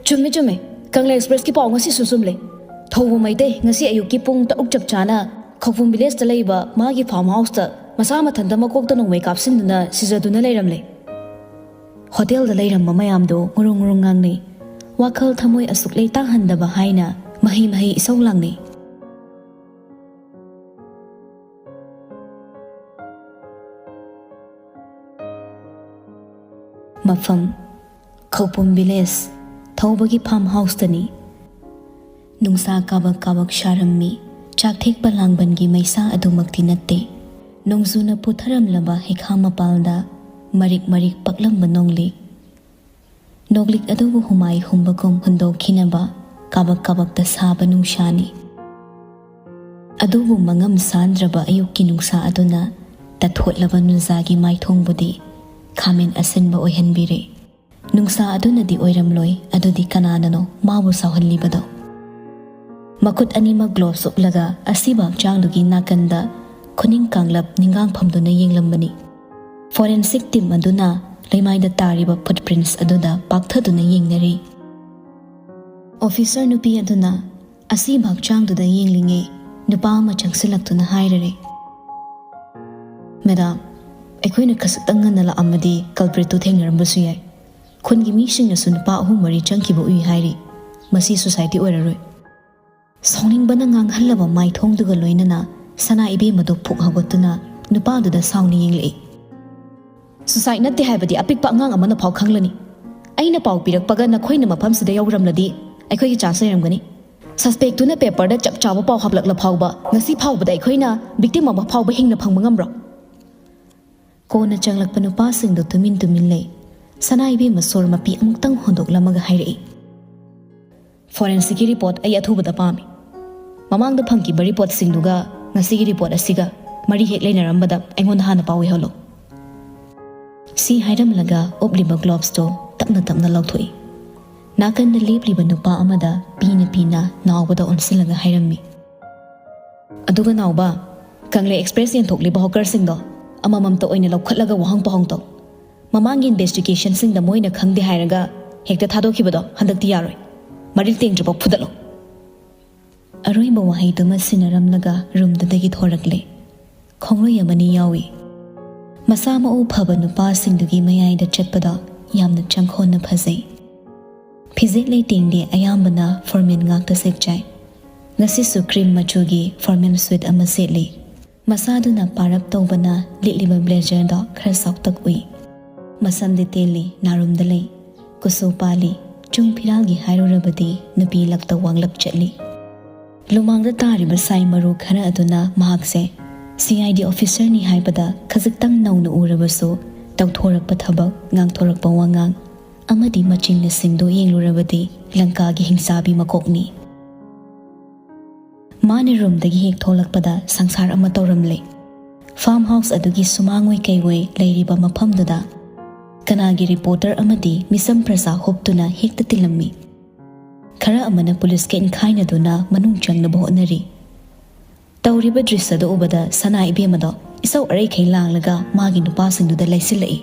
"ꯆꯨꯝꯃꯦ, ꯆꯨꯝꯃꯦ꯫ ꯀꯪꯂꯩ ꯑꯦꯛꯁꯄ꯭ꯔꯦꯁꯀꯤ ꯄꯥꯎ ꯉꯁꯤꯁꯨ ꯆꯨꯝꯂꯦ꯫ ꯊꯧꯕ ꯃꯩꯇꯩ ꯉꯁꯤ ꯑꯌꯨꯛꯀꯤ ꯄꯨꯡ ꯇꯔꯨꯛ ꯆꯞ ꯆꯥꯅ ꯈꯧꯄꯨꯝ ꯚꯤꯂꯦꯖꯇ ꯂꯩꯕ ꯃꯥꯒꯤ ꯐꯥꯔꯝ ꯍꯥꯎꯁꯇ ꯃꯁꯥ ꯃꯊꯟꯇ ꯃꯀꯣꯛꯇ ꯅꯣꯡꯃꯩ ꯀꯥꯞꯁꯤꯟꯗꯨꯅ ꯁꯤꯖꯗꯨꯅ ꯂꯩꯔꯝꯂꯦ꯫ ꯍꯣꯇꯦꯜꯗ ꯂꯩꯔꯝꯕ ꯃꯌꯥꯝꯗꯣ ꯉꯨꯔꯨꯡ ꯉꯨꯔꯨꯡ ꯉꯥꯡꯅꯩ꯫ ꯋꯥꯈꯜ ꯊꯃꯣꯏ ꯑꯁꯨꯛ ꯂꯩꯇꯥꯍꯟꯗꯕ ꯍꯥꯏꯅ ꯃꯍꯩ ꯃꯍꯩ ꯏꯁꯧ ꯂꯥꯡꯅꯩ"꯫ ꯃꯐꯝ, ꯈꯧꯄꯨꯝ ꯚꯤꯂꯦꯖ, ꯊꯧꯕꯒꯤ ꯐꯥꯔꯝ ꯍꯥꯎꯁꯇꯅꯤ꯫ ꯅꯨꯡꯁꯥ ꯀꯥꯕꯛ ꯀꯥꯕꯛ ꯁꯥꯔꯝꯃꯤ꯫ ꯆꯥꯛꯊꯦꯛꯄ ꯂꯥꯡꯕꯟꯒꯤ ꯃꯩꯁꯥ ꯑꯗꯨꯃꯛꯇꯤ ꯅꯠꯇꯦ꯫ ꯅꯣꯡꯖꯨꯅ ꯄꯨꯊꯔꯝꯂꯕ ꯍꯩꯈꯥ ꯃꯄꯥꯜꯗ ꯃꯔꯤꯛ ꯃꯔꯤꯛ ꯄꯛꯂꯝꯕ ꯅꯣꯡꯂꯤꯛ꯫ ꯅꯣꯡꯂꯤꯛ ꯑꯗꯨꯕꯨ ꯍꯨꯃꯥꯏ ꯍꯨꯝꯕꯒꯨꯝ ꯍꯨꯟꯗꯣꯛꯈꯤꯅꯕ ꯀꯥꯕꯛ ꯀꯥꯕꯛꯇ ꯁꯥꯕ ꯅꯨꯡꯁꯥꯅꯤ꯫ ꯑꯗꯨꯕꯨ ꯃꯉꯝ ꯁꯥꯟꯗ꯭ꯔꯕ ꯑꯌꯨꯛꯀꯤ ꯅꯨꯡꯁꯥ ꯑꯗꯨꯅ ꯇꯠꯊꯣꯠꯂꯕ ꯅꯨꯡꯖꯥꯒꯤ ꯃꯥꯏꯊꯣꯡꯕꯨꯗꯤ ꯈꯥꯃꯦꯟ ꯑꯁꯤꯟꯕ ꯑꯣꯏꯍꯟꯕꯤꯔꯦ꯫ ꯅꯨꯡꯁꯥ ꯑꯗꯨꯅꯗꯤ ꯑꯣꯏꯔꯝꯂꯣꯏ, ꯑꯗꯨꯗꯤ ꯀꯅꯥꯅꯅꯣ ꯃꯥꯕꯨ ꯁꯥꯎꯍꯜꯂꯤꯕꯗꯣ? ꯃꯈꯨꯠ ꯑꯅꯤꯃꯛ ꯒ꯭ꯂꯣꯚꯁ ꯎꯞꯂꯒ ꯑꯁꯤꯕ ꯍꯛꯆꯥꯡꯗꯨꯒꯤ ꯅꯥꯀꯟꯗ ꯈꯨꯅꯤꯡ ꯀꯥꯡꯂꯞ ꯅꯤꯡꯒꯥꯡ ꯐꯝꯗꯨꯅ ꯌꯦꯡꯂꯝꯕꯅꯤ꯫ ꯐꯣꯔꯦꯟꯁꯤꯛ ꯇꯤꯝ ꯑꯗꯨꯅ ꯂꯩꯃꯥꯏꯗ ꯇꯥꯔꯤꯕ ꯐꯨꯠꯄ꯭ꯔꯤꯟꯠꯁ ꯑꯗꯨꯗ ꯄꯥꯛꯊꯗꯨꯅ ꯌꯦꯡꯅꯔꯤ꯫ ꯑꯣꯐꯤꯁꯔ ꯅꯨꯄꯤ ꯑꯗꯨꯅ ꯑꯁꯤꯕ ꯍꯛꯆꯥꯡꯗꯨꯗ ꯌꯦꯡꯂꯤꯉꯩ ꯅꯨꯄꯥ ꯑꯃ ꯆꯪꯁꯤꯜꯂꯛꯇꯨꯅ ꯍꯥꯏꯔꯔꯦ, "ꯃꯦꯗꯥꯝ, ꯑꯩꯈꯣꯏꯅ ꯈꯖꯤꯛꯇꯪ ꯉꯟꯅ ꯂꯥꯛꯑꯝꯃꯗꯤ ꯀꯜꯄ꯭ꯔꯤꯠꯇꯨ ꯊꯦꯡꯅꯔꯝꯕꯁꯨ ꯌꯥꯏ꯫ ꯈꯨꯟꯒꯤ ꯃꯤꯁꯤꯡꯅꯁꯨ ꯅꯨꯄꯥ ꯑꯍꯨꯝ ꯃꯔꯤ ꯆꯪꯈꯤꯕ ꯎꯏ ꯍꯥꯏꯔꯤ꯫ ꯃꯁꯤ ꯁꯨꯁꯥꯏꯠꯇꯤ ꯑꯣꯏꯔꯔꯣꯏ"꯫ ꯁꯥꯎꯅꯤꯡꯕꯅ ꯉꯥꯡꯍꯜꯂꯕ ꯃꯥꯏꯊꯣꯡꯗꯨꯒ ꯂꯣꯏꯅꯅ ꯁꯅꯥ ꯏꯕꯦꯝꯃꯗꯨ ꯐꯨꯛ ꯍꯧꯒꯠꯇꯨꯅ ꯅꯨꯄꯥꯗꯨꯗ ꯁꯥꯎꯅ ꯌꯦꯡꯂꯛꯏ꯫ "ꯁꯨꯁꯥꯏꯠ ꯅꯠꯇꯦ ꯍꯥꯏꯕꯗꯤ ꯑꯄꯤꯛꯄ ꯑꯉꯥꯡ ꯑꯃꯅ ꯐꯥꯎ ꯈꯪꯂꯅꯤ꯫ ꯑꯩꯅ ꯄꯥꯎ ꯄꯤꯔꯛꯄꯒ ꯅꯈꯣꯏꯅ ꯃꯐꯝꯁꯤꯗ ꯌꯧꯔꯝꯂꯗꯤ ꯑꯩꯈꯣꯏꯒꯤ ꯆꯥꯟꯁ ꯂꯩꯔꯝꯒꯅꯤ꯫ ꯁꯁꯄꯦꯛꯇꯨꯅ ꯄꯦꯄꯔꯗ ꯆꯞ ꯆꯥꯕ ꯄꯥꯎ ꯍꯥꯞꯂꯛꯂ ꯐꯥꯎꯕ ꯉꯁꯤ ꯐꯥꯎꯕꯗ ꯑꯩꯈꯣꯏꯅ ꯚꯤꯛꯇꯤꯝ ꯑꯃ ꯐꯥꯎꯕ ꯍꯤꯡꯅ ꯐꯪꯕ ꯉꯝꯕ꯭ꯔꯣ?" ꯀꯣꯟꯅ ꯆꯪꯂꯛꯄ ꯅꯨꯄꯥꯁꯤꯡꯗꯨ ꯇꯨꯃꯤꯟ ꯇꯨꯃꯤꯟ ꯂꯩ꯫ ꯁꯅꯥ ꯏꯕꯦꯝꯃ ꯁꯣꯔ ꯃꯄꯤ ꯑꯃꯨꯛꯇꯪ ꯍꯣꯟꯗꯣꯛꯂꯝꯃꯒ ꯍꯥꯏꯔꯛꯏ, "ꯐꯣꯔꯦꯟꯁꯤꯛꯀꯤ ꯔꯤꯄꯣꯔꯠ ꯑꯩ ꯑꯊꯨꯕꯗ ꯄꯥꯝꯃꯤ꯫ ꯃꯃꯥꯡꯗ ꯐꯪꯈꯤꯕ ꯔꯤꯄꯣꯔꯠꯁꯤꯡꯗꯨꯒ ꯉꯁꯤꯒꯤ ꯔꯤꯄꯣꯔꯠ ꯑꯁꯤꯒ ꯃꯔꯤ ꯍꯦꯛ ꯂꯩꯅꯔꯝꯕꯗ ꯑꯩꯉꯣꯟꯗ ꯍꯥꯟꯅ ꯄꯥꯎ ꯑꯣꯏꯍꯜꯂꯣ"꯫ ꯁꯤ ꯍꯥꯏꯔꯝꯂꯒ ꯎꯞꯂꯤꯕ ꯒ꯭ꯂꯣꯚꯁꯇꯣ ꯇꯞꯅ ꯇꯞꯅ ꯂꯧꯊꯣꯛꯏ꯫ ꯅꯥꯀꯟꯗ ꯂꯦꯞꯂꯤꯕ ꯅꯨꯄꯥ ꯑꯃꯗ ꯄꯤꯅ ꯄꯤꯅ ꯅꯥꯎꯕꯗ ꯑꯣꯟꯁꯤꯜꯂꯒ ꯍꯥꯏꯔꯝꯃꯤ, "ꯑꯗꯨꯒ ꯅꯥꯎꯕ, ꯀꯪꯂꯩ ꯑꯦꯛꯁꯄ꯭ꯔꯦꯁ ꯌꯦꯟꯊꯣꯛꯂꯤꯕ ꯍꯣꯀꯔꯁꯤꯡꯗꯣ ꯑꯃꯃꯝꯇ ꯑꯣꯏꯅ ꯂꯧꯈꯠꯂꯒ ꯋꯥꯍꯪ ꯄꯥꯎꯍꯪ ꯇꯧ꯫ ꯃꯃꯥꯡꯒꯤ ꯏꯟꯚꯦꯁꯇꯤꯒꯦꯁꯟꯁꯤꯡꯗ ꯃꯣꯏꯅ ꯈꯪꯗꯦ ꯍꯥꯏꯔꯒ ꯍꯦꯛꯇ ꯊꯥꯗꯣꯛꯈꯤꯕꯗꯣ ꯍꯟꯗꯛꯇꯤ ꯌꯥꯔꯣꯏ꯫ ꯃꯔꯤꯜ ꯇꯦꯡꯗ꯭ꯔꯤꯐꯥꯎ ꯐꯨꯗꯠꯂꯣ"꯫ ꯑꯔꯣꯏꯕ ꯋꯥꯍꯩꯗꯨꯃ ꯁꯤꯟꯅꯔꯝꯂꯒ ꯔꯨꯝꯗꯨꯗꯒꯤ ꯊꯣꯔꯛꯂꯦ꯫ ꯈꯣꯡꯂꯣꯏ ꯑꯃꯅꯤ ꯌꯥꯎꯏ꯫ ꯃꯁꯥ ꯃꯎ ꯐꯕ ꯅꯨꯄꯥꯁꯤꯡꯗꯨꯒꯤ ꯃꯌꯥꯏꯗ ꯆꯠꯄꯗꯣ ꯌꯥꯝꯅ ꯆꯪꯈꯣꯟꯅ ꯐꯖꯩ꯫ ꯐꯤꯖꯦꯠ ꯂꯩꯇꯦꯡꯗꯤ ꯑꯌꯥꯝꯕꯅ ꯐꯣꯔꯃꯦꯜ ꯉꯥꯛꯇ ꯁꯦꯠꯆꯥꯏ꯫ ꯉꯁꯤꯁꯨ ꯀ꯭ꯔꯤꯝ ꯃꯆꯨꯒꯤ ꯐꯣꯔꯃꯦꯜ ꯁꯨꯠ ꯑꯃ ꯁꯦꯠꯂꯤ꯫ ꯃꯁꯥꯗꯨꯅ ꯄꯥꯔꯞ ꯇꯧꯕꯅ ꯂꯤꯠꯂꯤꯕ ꯕ꯭ꯂꯦꯖꯔꯗꯣ ꯈꯔ ꯆꯥꯎꯇꯛ ꯎꯏ꯫ ꯃꯁꯝꯗꯤ ꯇꯦꯜꯂꯤ, ꯅꯥꯔꯨꯝꯗ ꯂꯩ, ꯀꯨꯆꯨ ꯄꯥꯜꯂꯤ, ꯆꯨꯡ ꯐꯤꯔꯥꯜꯒꯤ ꯍꯥꯏꯔꯨꯔꯕꯗꯤ ꯅꯨꯄꯤ ꯂꯛꯇ ꯋꯥꯡꯂꯞ ꯆꯠꯂꯤ꯫ ꯂꯨꯃꯥꯡꯗ ꯇꯥꯔꯤꯕ ꯁꯥꯏ ꯃꯔꯨ ꯈꯔ ꯑꯗꯨꯅ ꯃꯍꯥꯛꯁꯦ ꯁꯤ ꯑꯥꯏ ꯗꯤ ꯑꯣꯐꯤꯁꯔꯅꯤ ꯍꯥꯏꯕꯗ ꯈꯖꯤꯛꯇꯪ ꯅꯧꯅ ꯎꯔꯕꯁꯨ, ꯇꯧꯊꯣꯔꯛꯄ ꯊꯕꯛ, ꯉꯥꯡꯊꯣꯔꯛꯄ ꯋꯥꯉꯥꯡ ꯑꯃꯗꯤ ꯃꯆꯤꯡꯅꯆꯤꯡꯗꯨ ꯌꯦꯡꯂꯨꯔꯕꯗꯤ ꯂꯪꯀꯥꯒꯤ ꯍꯤꯡꯆꯥꯕꯤ ꯃꯀꯣꯛꯅꯤ꯫ ꯃꯥꯅ ꯔꯨꯝꯗꯒꯤ ꯍꯦꯛ ꯊꯣꯛꯂꯛꯄꯗ ꯁꯪꯁꯥꯔ ꯑꯃ ꯇꯧꯔꯝꯂꯦ꯫ ꯐꯥꯔꯝ ꯍꯥꯎꯁ ꯑꯗꯨꯒꯤ ꯁꯨꯃꯥꯡ ꯑꯣꯏ ꯀꯩ ꯑꯣꯏ ꯂꯩꯔꯤꯕ ꯃꯐꯝꯗꯨꯗ ꯀꯅꯥꯒꯤ ꯔꯤꯄꯣꯔꯇꯔ ꯑꯃꯗꯤ ꯃꯤꯆꯝ ꯄ꯭ꯔꯖꯥ ꯍꯨꯞꯇꯨꯅ ꯍꯦꯛꯇ ꯇꯤꯜꯂꯝꯃꯤ꯫ ꯈꯔ ꯑꯃꯅ ꯄꯨꯂꯤꯁꯀ ꯏꯟꯈꯥꯏꯅꯗꯨꯅ ꯃꯅꯨꯡ ꯆꯪꯅꯕ ꯍꯣꯠꯅꯔꯤ꯫ ꯇꯧꯔꯤꯕ ꯗ꯭ꯔꯤꯁ ꯑꯗꯨ ꯎꯕꯗ ꯁꯅꯥ ꯏꯕꯦꯝꯃꯗꯣ ꯏꯁꯧ ꯑꯔꯩꯈꯩ ꯂꯥꯡꯂꯒ ꯃꯥꯒꯤ ꯅꯨꯄꯥꯁꯤꯡꯗꯨꯗ ꯂꯩꯁꯤꯜꯂꯛꯏ꯫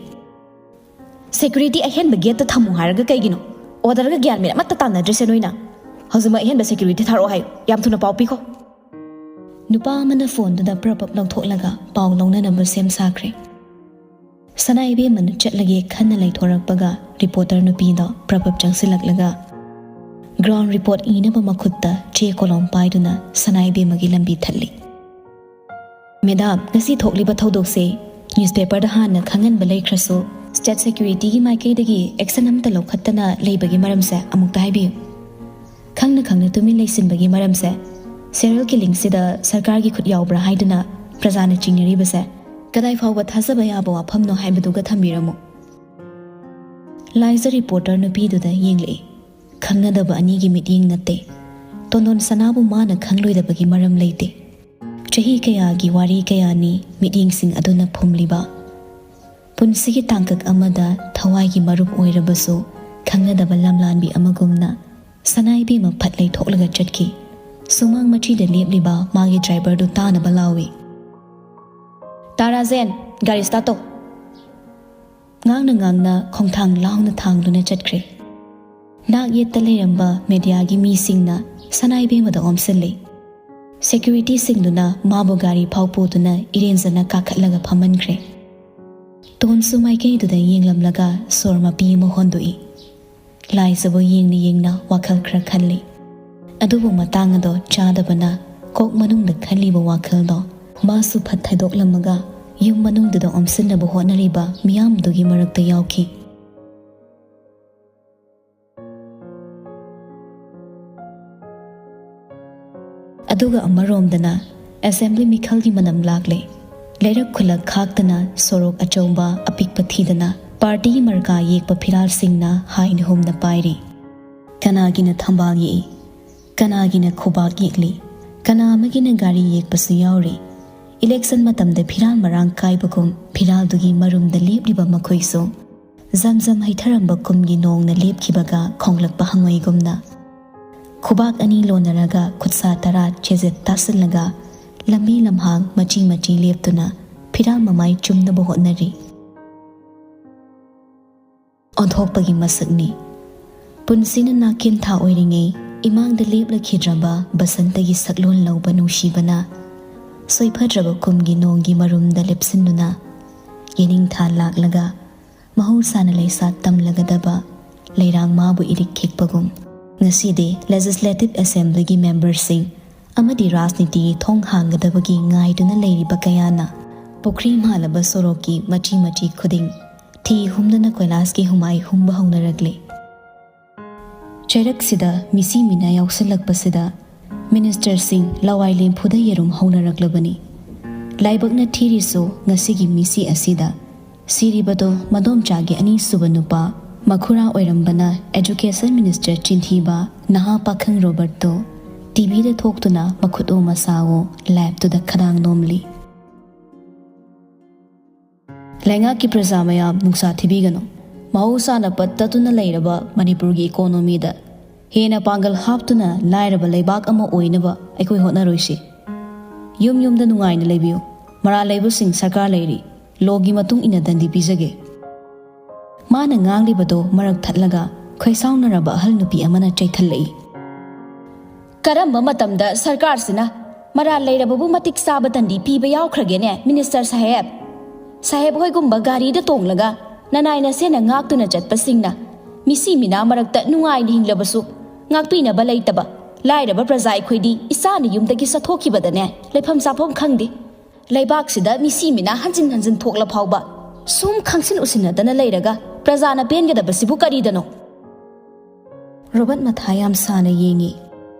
"ꯁꯦꯀ꯭ꯌꯨꯔꯤꯇꯤ ꯑꯍꯦꯟꯕ ꯒꯦꯠꯇ ꯊꯝꯃꯨ ꯍꯥꯏꯔꯒ ꯀꯩꯒꯤꯅꯣ? ꯑꯣꯔꯗꯔꯒ ꯒ꯭ꯌꯥꯟ ꯃꯦꯟ ꯑꯃꯠꯇ ꯇꯥꯟꯅꯗ꯭ꯔꯤꯁꯦ ꯅꯣꯏꯅ꯫ ꯍꯧꯖꯤꯛꯃꯛ ꯑꯍꯦꯟꯕ ꯁꯦꯀ꯭ꯌꯨꯔꯤꯇꯤ ꯊꯥꯔꯛꯑꯣ ꯍꯥꯏꯌꯨ꯫ ꯌꯥꯝ ꯊꯨꯅ ꯄꯥꯎ ꯄꯤꯈꯣ꯫" ꯅꯨꯄꯥ ꯑꯃꯅ ꯐꯣꯟꯗꯨꯗ ꯄ꯭ꯔꯞ ꯄ꯭ꯔꯞ ꯂꯧꯊꯣꯛꯂꯒ ꯄꯥꯎ ꯂꯧꯅꯅꯕ ꯁꯦꯝ ꯁꯥꯈ꯭ꯔꯦ꯫ ꯁꯅꯥ ꯏꯕꯦꯝꯃꯅ ꯆꯠꯂꯒꯦ ꯈꯟꯅ ꯂꯩꯊꯣꯔꯛꯄꯒ ꯔꯤꯄꯣꯔꯇꯔ ꯅꯨꯄꯤꯗꯣ ꯄ꯭ꯔꯞ ꯄ꯭ꯔꯞ ꯆꯪꯁꯤꯜꯂꯛꯂꯒ ꯒ꯭ꯔꯥꯎꯟ ꯔꯤꯄꯣꯔꯠ ꯏꯅꯕ ꯃꯈꯨꯠꯇ ꯆꯦ ꯀꯣꯂꯣꯝ ꯄꯥꯏꯗꯨꯅ ꯁꯅꯥ ꯏꯕꯦꯝꯃꯒꯤ ꯂꯝꯕꯤ ꯊꯠꯂꯤ꯫ "ꯃꯦꯗꯥꯝ, ꯉꯁꯤ ꯊꯣꯛꯂꯤꯕ ꯊꯧꯗꯣꯛꯁꯦ ꯅ꯭ꯌꯨꯁꯄꯦꯄꯔꯗ ꯍꯥꯟꯅ ꯈꯪꯍꯟꯕ ꯂꯩꯈ꯭ꯔꯁꯨ, ꯁ꯭ꯇꯦꯠ ꯁꯦꯀ꯭ꯌꯨꯔꯤꯇꯤꯒꯤ ꯃꯥꯏꯀꯩꯗꯒꯤ ꯑꯦꯛꯁꯟ ꯑꯃꯠꯇ ꯂꯧꯈꯠꯇꯅ ꯂꯩꯕꯒꯤ ꯃꯔꯝꯁꯦ ꯑꯃꯨꯛꯇ ꯍꯥꯏꯕꯤꯌꯨ꯫" ꯈꯪꯅ ꯈꯪꯅ ꯇꯨꯃꯤꯟ ꯂꯩꯁꯤꯟꯕꯒꯤ ꯃꯔꯝꯁꯦ, ꯁꯦꯔꯤꯌꯦꯜ ꯀꯤꯂꯤꯡꯁꯤꯗ ꯁꯔꯀꯥꯔꯒꯤ ꯈꯨꯠ ꯌꯥꯎꯕ꯭ꯔꯥ ꯍꯥꯏꯗꯨꯅ ꯄ꯭ꯔꯖꯥꯅ ꯆꯤꯡꯅꯔꯤꯕꯁꯦ ꯀꯗꯥꯏ ꯐꯥꯎꯕ ꯊꯥꯖꯕ ꯌꯥꯕ ꯋꯥꯐꯝꯅꯣ ꯍꯥꯏꯕꯗꯨꯒ ꯊꯝꯕꯤꯔꯝꯃꯨ꯫ ꯂꯥꯏꯖ ꯔꯤꯄꯣꯔꯇꯔ ꯅꯨꯄꯤꯗꯨꯗ ꯌꯦꯡꯂꯛꯏ꯫ ꯈꯪꯅꯗꯕ ꯑꯅꯤꯒꯤ ꯃꯤꯠꯌꯦꯡ ꯅꯠꯇꯦ꯫ ꯇꯣꯟꯗꯣꯟ ꯁꯅꯥꯕꯨ ꯃꯥꯅ ꯈꯪꯂꯣꯏꯗꯕꯒꯤ ꯃꯔꯝ ꯂꯩꯇꯦ꯫ ꯆꯍꯤ ꯀꯌꯥꯒꯤ ꯋꯥꯔꯤ ꯀꯌꯥꯅꯤ ꯃꯤꯠꯌꯦꯡꯁꯤꯡ ꯑꯗꯨꯅ ꯐꯨꯝꯂꯤꯕ꯫ ꯄꯨꯟꯁꯤꯒꯤ ꯇꯥꯡꯀꯛ ꯑꯃꯗ ꯊꯋꯥꯏꯒꯤ ꯃꯔꯨꯞ ꯑꯣꯏꯔꯕꯁꯨ ꯈꯪꯅꯗꯕ ꯂꯝꯂꯥꯟꯕꯤ ꯑꯃꯒꯨꯝꯅ ꯁꯅꯥ ꯏꯕꯦꯝꯃ ꯐꯠ ꯂꯩꯊꯣꯛꯂꯒ ꯆꯠꯈꯤ꯫ ꯁꯨꯃꯥꯡ ꯃꯆꯤꯗ ꯂꯦꯞꯂꯤꯕ ꯃꯥꯒꯤ ꯗ꯭ꯔꯥꯏꯚꯔꯗꯨ ꯇꯥꯅꯕ ꯂꯥꯎꯏ꯫ "ꯇꯥꯔꯥꯖꯦꯟ, ꯒꯥꯔꯤ ꯁ꯭ꯇꯥꯔꯠ ꯇꯧ꯫" ꯉꯥꯡꯅ ꯉꯥꯡꯅ ꯈꯣꯡꯊꯥꯡ ꯂꯥꯎꯅ ꯊꯥꯡꯗꯨꯅ ꯆꯠꯈ꯭ꯔꯦ꯫ ꯅꯥꯛ ꯌꯦꯠꯇ ꯂꯩꯔꯝꯕ ꯃꯦꯗꯤꯌꯥꯒꯤ ꯃꯤꯁꯤꯡꯅ ꯁꯅꯥ ꯏꯕꯦꯝꯃꯗ ꯑꯣꯝꯁꯤꯜꯂꯤ꯫ ꯁꯦꯀ꯭ꯌꯨꯔꯤꯇꯤꯁꯤꯡꯗꯨꯅ ꯃꯥꯕꯨ ꯒꯥꯔꯤ ꯐꯥꯎ ꯄꯨꯗꯨꯅ ꯏꯔꯦꯟꯖꯅ ꯀꯥꯈꯠꯂꯒ ꯐꯝꯍꯟꯈ꯭ꯔꯦ꯫ ꯇꯣꯟꯁꯨ ꯃꯥꯏꯀꯩꯗꯨꯗ ꯌꯦꯡꯂꯝꯂꯒ ꯁꯣꯔ ꯃꯄꯤ ꯑꯃ ꯍꯣꯟꯗꯣꯛꯏ꯫ ꯂꯥꯏꯖꯕꯨ ꯌꯦꯡꯅ ꯌꯦꯡꯅ ꯋꯥꯈꯜ ꯈꯔ ꯈꯜꯂꯤ꯫ ꯑꯗꯨꯕꯨ ꯃꯇꯥꯡ ꯑꯗꯣ ꯆꯥꯗꯕꯅ ꯀꯣꯛ ꯃꯅꯨꯡꯗ ꯈꯜꯂꯤꯕ ꯋꯥꯈꯜꯗꯣ ꯃꯥꯁꯨ ꯐꯠ ꯊꯩꯗꯣꯛꯂꯝꯃꯒ ꯌꯨꯝ ꯃꯅꯨꯡꯗꯨꯗ ꯑꯣꯝꯁꯤꯟꯅꯕ ꯍꯣꯠꯅꯔꯤꯕ ꯃꯤꯌꯥꯝꯗꯨꯒꯤ ꯃꯔꯛꯇ ꯌꯥꯎꯈꯤ꯫ ꯑꯗꯨꯒ ꯑꯃꯔꯣꯝꯗꯅ ꯑꯦꯁꯦꯝꯕ꯭ꯂꯤ ꯃꯤꯈꯜꯒꯤ ꯃꯅꯝ ꯂꯥꯛꯂꯦ꯫ ꯂꯩꯔꯛ ꯈꯨꯜꯂꯛ ꯈꯥꯛꯇꯅ ꯁꯣꯔꯣꯛ ꯑꯆꯧꯕ ꯑꯄꯤꯛꯄ ꯊꯤꯗꯅ ꯄꯥꯔꯇꯤꯒꯤ ꯃꯔꯀꯥ ꯌꯦꯛꯄ ꯐꯤꯔꯥꯜꯁꯤꯡꯅ ꯍꯥꯏꯅ ꯍꯨꯝꯅ ꯄꯥꯏꯔꯤ꯫ ꯀꯅꯥꯒꯤꯅ ꯊꯝꯕꯥꯜ ꯌꯦꯛꯏ, ꯀꯅꯥꯒꯤꯅ ꯈꯨꯕꯥꯛ ꯌꯦꯛꯂꯤ, ꯀꯅꯥ ꯑꯃꯒꯤꯅ ꯒꯥꯔꯤ ꯌꯦꯛꯄꯁꯨ ꯌꯥꯎꯔꯤ꯫ ꯏꯂꯦꯛꯁꯟ ꯃꯇꯝꯗ ꯐꯤꯔꯥꯜ ꯃꯔꯥꯡ ꯀꯥꯏꯕꯒꯨꯝ ꯐꯤꯔꯥꯜꯗꯨꯒꯤ ꯃꯔꯨꯝꯗ ꯂꯦꯞꯂꯤꯕ ꯃꯈꯣꯏꯁꯨ ꯖꯝ ꯖꯝ ꯍꯩꯊꯔꯝꯕ ꯀꯨꯝꯒꯤ ꯅꯣꯡꯅ ꯂꯦꯞꯈꯤꯕꯒ ꯈꯣꯡꯂꯛꯄ ꯍꯪꯉꯣꯏꯒꯨꯝꯅ ꯈꯨꯕꯥꯛ ꯑꯅꯤ ꯂꯣꯟꯅꯔꯒ ꯈꯨꯠꯁꯥ ꯇꯔꯥ ꯆꯦꯖꯦꯠ ꯇꯥꯁꯤꯜꯂꯒ ꯂꯝꯕꯤ ꯂꯝꯍꯥꯡ ꯃꯆꯤ ꯃꯆꯤ ꯂꯦꯞꯇꯨꯅ ꯐꯤꯔꯥꯜ ꯃꯃꯥꯏ ꯆꯨꯝꯅꯕ ꯍꯣꯠꯅꯔꯤ꯫ ꯑꯣꯟꯊꯣꯛꯄꯒꯤ ꯃꯁꯛꯅꯤ꯫ ꯄꯨꯟꯁꯤꯅ ꯅꯥꯀꯦꯟꯊꯥ ꯑꯣꯏꯔꯤꯉꯩ ꯏꯃꯥꯡꯗ ꯂꯦꯞꯂꯛꯈꯤꯗ꯭ꯔꯕ ꯕꯁꯟꯇꯒꯤ ꯁꯛꯂꯣꯟ ꯂꯧꯕ ꯅꯨꯡꯁꯤꯕꯅ ꯁꯣꯏꯐꯗ꯭ꯔꯕ ꯀꯨꯝꯒꯤ ꯅꯣꯡꯒꯤ ꯃꯔꯨꯝꯗ ꯂꯦꯞꯁꯤꯟꯗꯨꯅ ꯌꯦꯅꯤꯡꯊꯥ ꯂꯥꯛꯂꯒ ꯃꯍꯧꯁꯥꯅ ꯂꯩꯁꯥ ꯇꯝꯂꯒꯗꯕ ꯂꯩꯔꯥꯡ ꯃꯥꯕꯨ ꯏꯔꯤꯛ ꯈꯤꯛꯄꯒꯨꯝ ꯉꯁꯤꯗꯤ ꯂꯦꯖꯤꯁꯂꯦꯇꯤꯚ ꯑꯦꯁꯦꯝꯕ꯭ꯂꯤꯒꯤ ꯃꯦꯝꯕꯔꯁꯤꯡ ꯑꯃꯗꯤ ꯔꯥꯖꯅꯤꯇꯤꯒꯤ ꯊꯣꯡ ꯍꯥꯡꯒꯗꯕꯒꯤ ꯉꯥꯏꯗꯨꯅ ꯂꯩꯔꯤꯕ ꯀꯌꯥꯅ ꯄꯨꯈ꯭ꯔꯤ ꯃꯥꯜꯂꯕ ꯁꯣꯔꯣꯛꯀꯤ ꯃꯆꯤ ꯃꯆꯤ ꯈꯨꯗꯤꯡ ꯊꯤ ꯍꯨꯝꯗꯨꯅ ꯀꯣꯏꯂꯥꯁꯀꯤ ꯍꯨꯃꯥꯏ ꯍꯨꯝꯕ ꯍꯧꯅꯔꯛꯂꯤ꯫ ꯆꯩꯔꯛꯁꯤꯗ ꯃꯤꯁꯤ ꯃꯤꯅꯥ ꯌꯥꯎꯁꯤꯜꯂꯛꯄꯁꯤꯗ ꯃꯤꯅꯤꯁꯇꯔꯁꯤꯡ ꯂꯋꯥꯏ ꯂꯦꯝꯐꯨꯗ ꯌꯦꯔꯨꯝ ꯍꯧꯅꯔꯛꯂꯕꯅꯤ꯫ ꯂꯥꯏꯕꯛꯅ ꯊꯤꯔꯤꯁꯨ ꯉꯁꯤꯒꯤ ꯃꯤꯁꯤ ꯑꯁꯤꯗ ꯁꯤꯔꯤꯕꯗꯣ ꯃꯗꯣꯝꯆꯥꯒꯤ ꯑꯅꯤꯁꯨꯕ ꯅꯨꯄꯥ ꯃꯈꯨꯔꯥ ꯑꯣꯏꯔꯝꯕꯅ ꯑꯦꯖꯨꯀꯦꯁꯟ ꯃꯤꯅꯤꯁꯇꯔ ꯆꯤꯟꯊꯤꯕ ꯅꯍꯥ ꯄꯥꯈꯪ ꯔꯣꯕꯔꯠꯇꯣ ꯇꯤꯚꯤꯗ ꯊꯣꯛꯇꯨꯅ ꯃꯈꯨꯠꯑꯣ ꯃꯁꯥꯑꯣ ꯂꯦꯞꯇꯨꯗ ꯈꯗꯥꯡ ꯅꯣꯝꯂꯤ꯫ ꯂꯩꯉꯥꯛꯀꯤ ꯄ꯭ꯔꯖꯥ ꯃꯌꯥꯝ ꯅꯨꯡꯁꯥ ꯊꯤꯕꯤꯒꯅꯨ꯫ ꯃꯍꯧꯁꯥꯅ ꯄꯠ ꯇꯠꯇꯨꯅ ꯂꯩꯔꯕ ꯃꯅꯤꯄꯨꯔꯒꯤ ꯏꯀꯣꯅꯣꯃꯤꯗ ꯍꯦꯟꯅ ꯄꯥꯡꯒꯜ ꯍꯥꯞꯇꯨꯅ ꯂꯥꯏꯔꯕ ꯂꯩꯕꯥꯛ ꯑꯃ ꯑꯣꯏꯅꯕ ꯑꯩꯈꯣꯏ ꯍꯣꯠꯅꯔꯣꯏꯁꯤ꯫ ꯌꯨꯝ ꯌꯨꯝꯗ ꯅꯨꯡꯉꯥꯏꯅ ꯂꯩꯕꯤꯌꯨ꯫ ꯃꯔꯥꯜ ꯂꯩꯕꯁꯤꯡ ꯁꯔꯀꯥꯔ ꯂꯩꯔꯤ꯫ ꯂꯣꯒꯤ ꯃꯇꯨꯡ ꯏꯟꯅ ꯗꯟꯗꯤ ꯄꯤꯖꯒꯦ꯫ ꯃꯥꯅ ꯉꯥꯡꯂꯤꯕꯗꯣ ꯃꯔꯛ ꯊꯠꯂꯒ ꯈꯣꯏꯁꯥꯎꯅꯔꯕ ꯑꯍꯜ ꯅꯨꯄꯤ ꯑꯃꯅ ꯆꯩꯊꯠꯂꯛꯏ꯫ ꯀꯔꯝꯕ ꯃꯇꯝꯗ ꯁꯔꯀꯥꯔꯁꯤꯅ ꯃꯔꯥꯜ ꯂꯩꯔꯕꯕꯨ ꯃꯇꯤꯛ ꯆꯥꯕ ꯗꯟꯗꯤ ꯄꯤꯕ ꯌꯥꯎꯈ꯭ꯔꯒꯦꯅꯦ, ꯃꯤꯅꯤꯁꯇꯔ ꯁꯥꯍꯦꯕ? ꯁꯥꯍꯦꯕ ꯍꯣꯏꯒꯨꯝꯕ ꯒꯥꯔꯤꯗ ꯇꯣꯡꯂꯒ ꯅꯅꯥꯏ ꯅꯁꯦꯟꯅ ꯉꯥꯛꯇꯨꯅ ꯆꯠꯄꯁꯤꯡꯅ ꯃꯤꯁꯤ ꯃꯤꯅꯥ ꯃꯔꯛꯇ ꯅꯨꯡꯉꯥꯏꯅ ꯍꯤꯡꯂꯕꯁꯨ ꯉꯥꯛꯄꯤꯅꯕ ꯂꯩꯇꯕ ꯂꯥꯏꯔꯕ ꯄ꯭ꯔꯖꯥ ꯑꯩꯈꯣꯏꯗꯤ ꯏꯁꯥꯅ ꯌꯨꯝꯗꯒꯤ ꯆꯠꯊꯣꯛꯈꯤꯕꯗꯅꯦ ꯂꯩꯐꯝ ꯆꯥꯐꯝ ꯈꯪꯗꯦ꯫ ꯂꯩꯕꯥꯛꯁꯤꯗ ꯃꯤꯁꯤ ꯃꯤꯅꯥ ꯍꯟꯖꯤꯟ ꯍꯟꯖꯤꯟ ꯊꯣꯛꯂ ꯐꯥꯎꯕ ꯁꯨꯝ ꯈꯪꯁꯤꯟ ꯎꯁꯤꯟꯅꯗꯅ ꯂꯩꯔꯒ ꯄ꯭ꯔꯖꯥꯅ ꯄꯦꯟꯒꯗꯕꯁꯤꯕꯨ ꯀꯔꯤꯗꯅꯣ? ꯔꯣꯕꯔꯠ ꯃꯊꯥ ꯌꯥꯝ ꯁꯥꯅ ꯌꯦꯡꯉꯤ꯫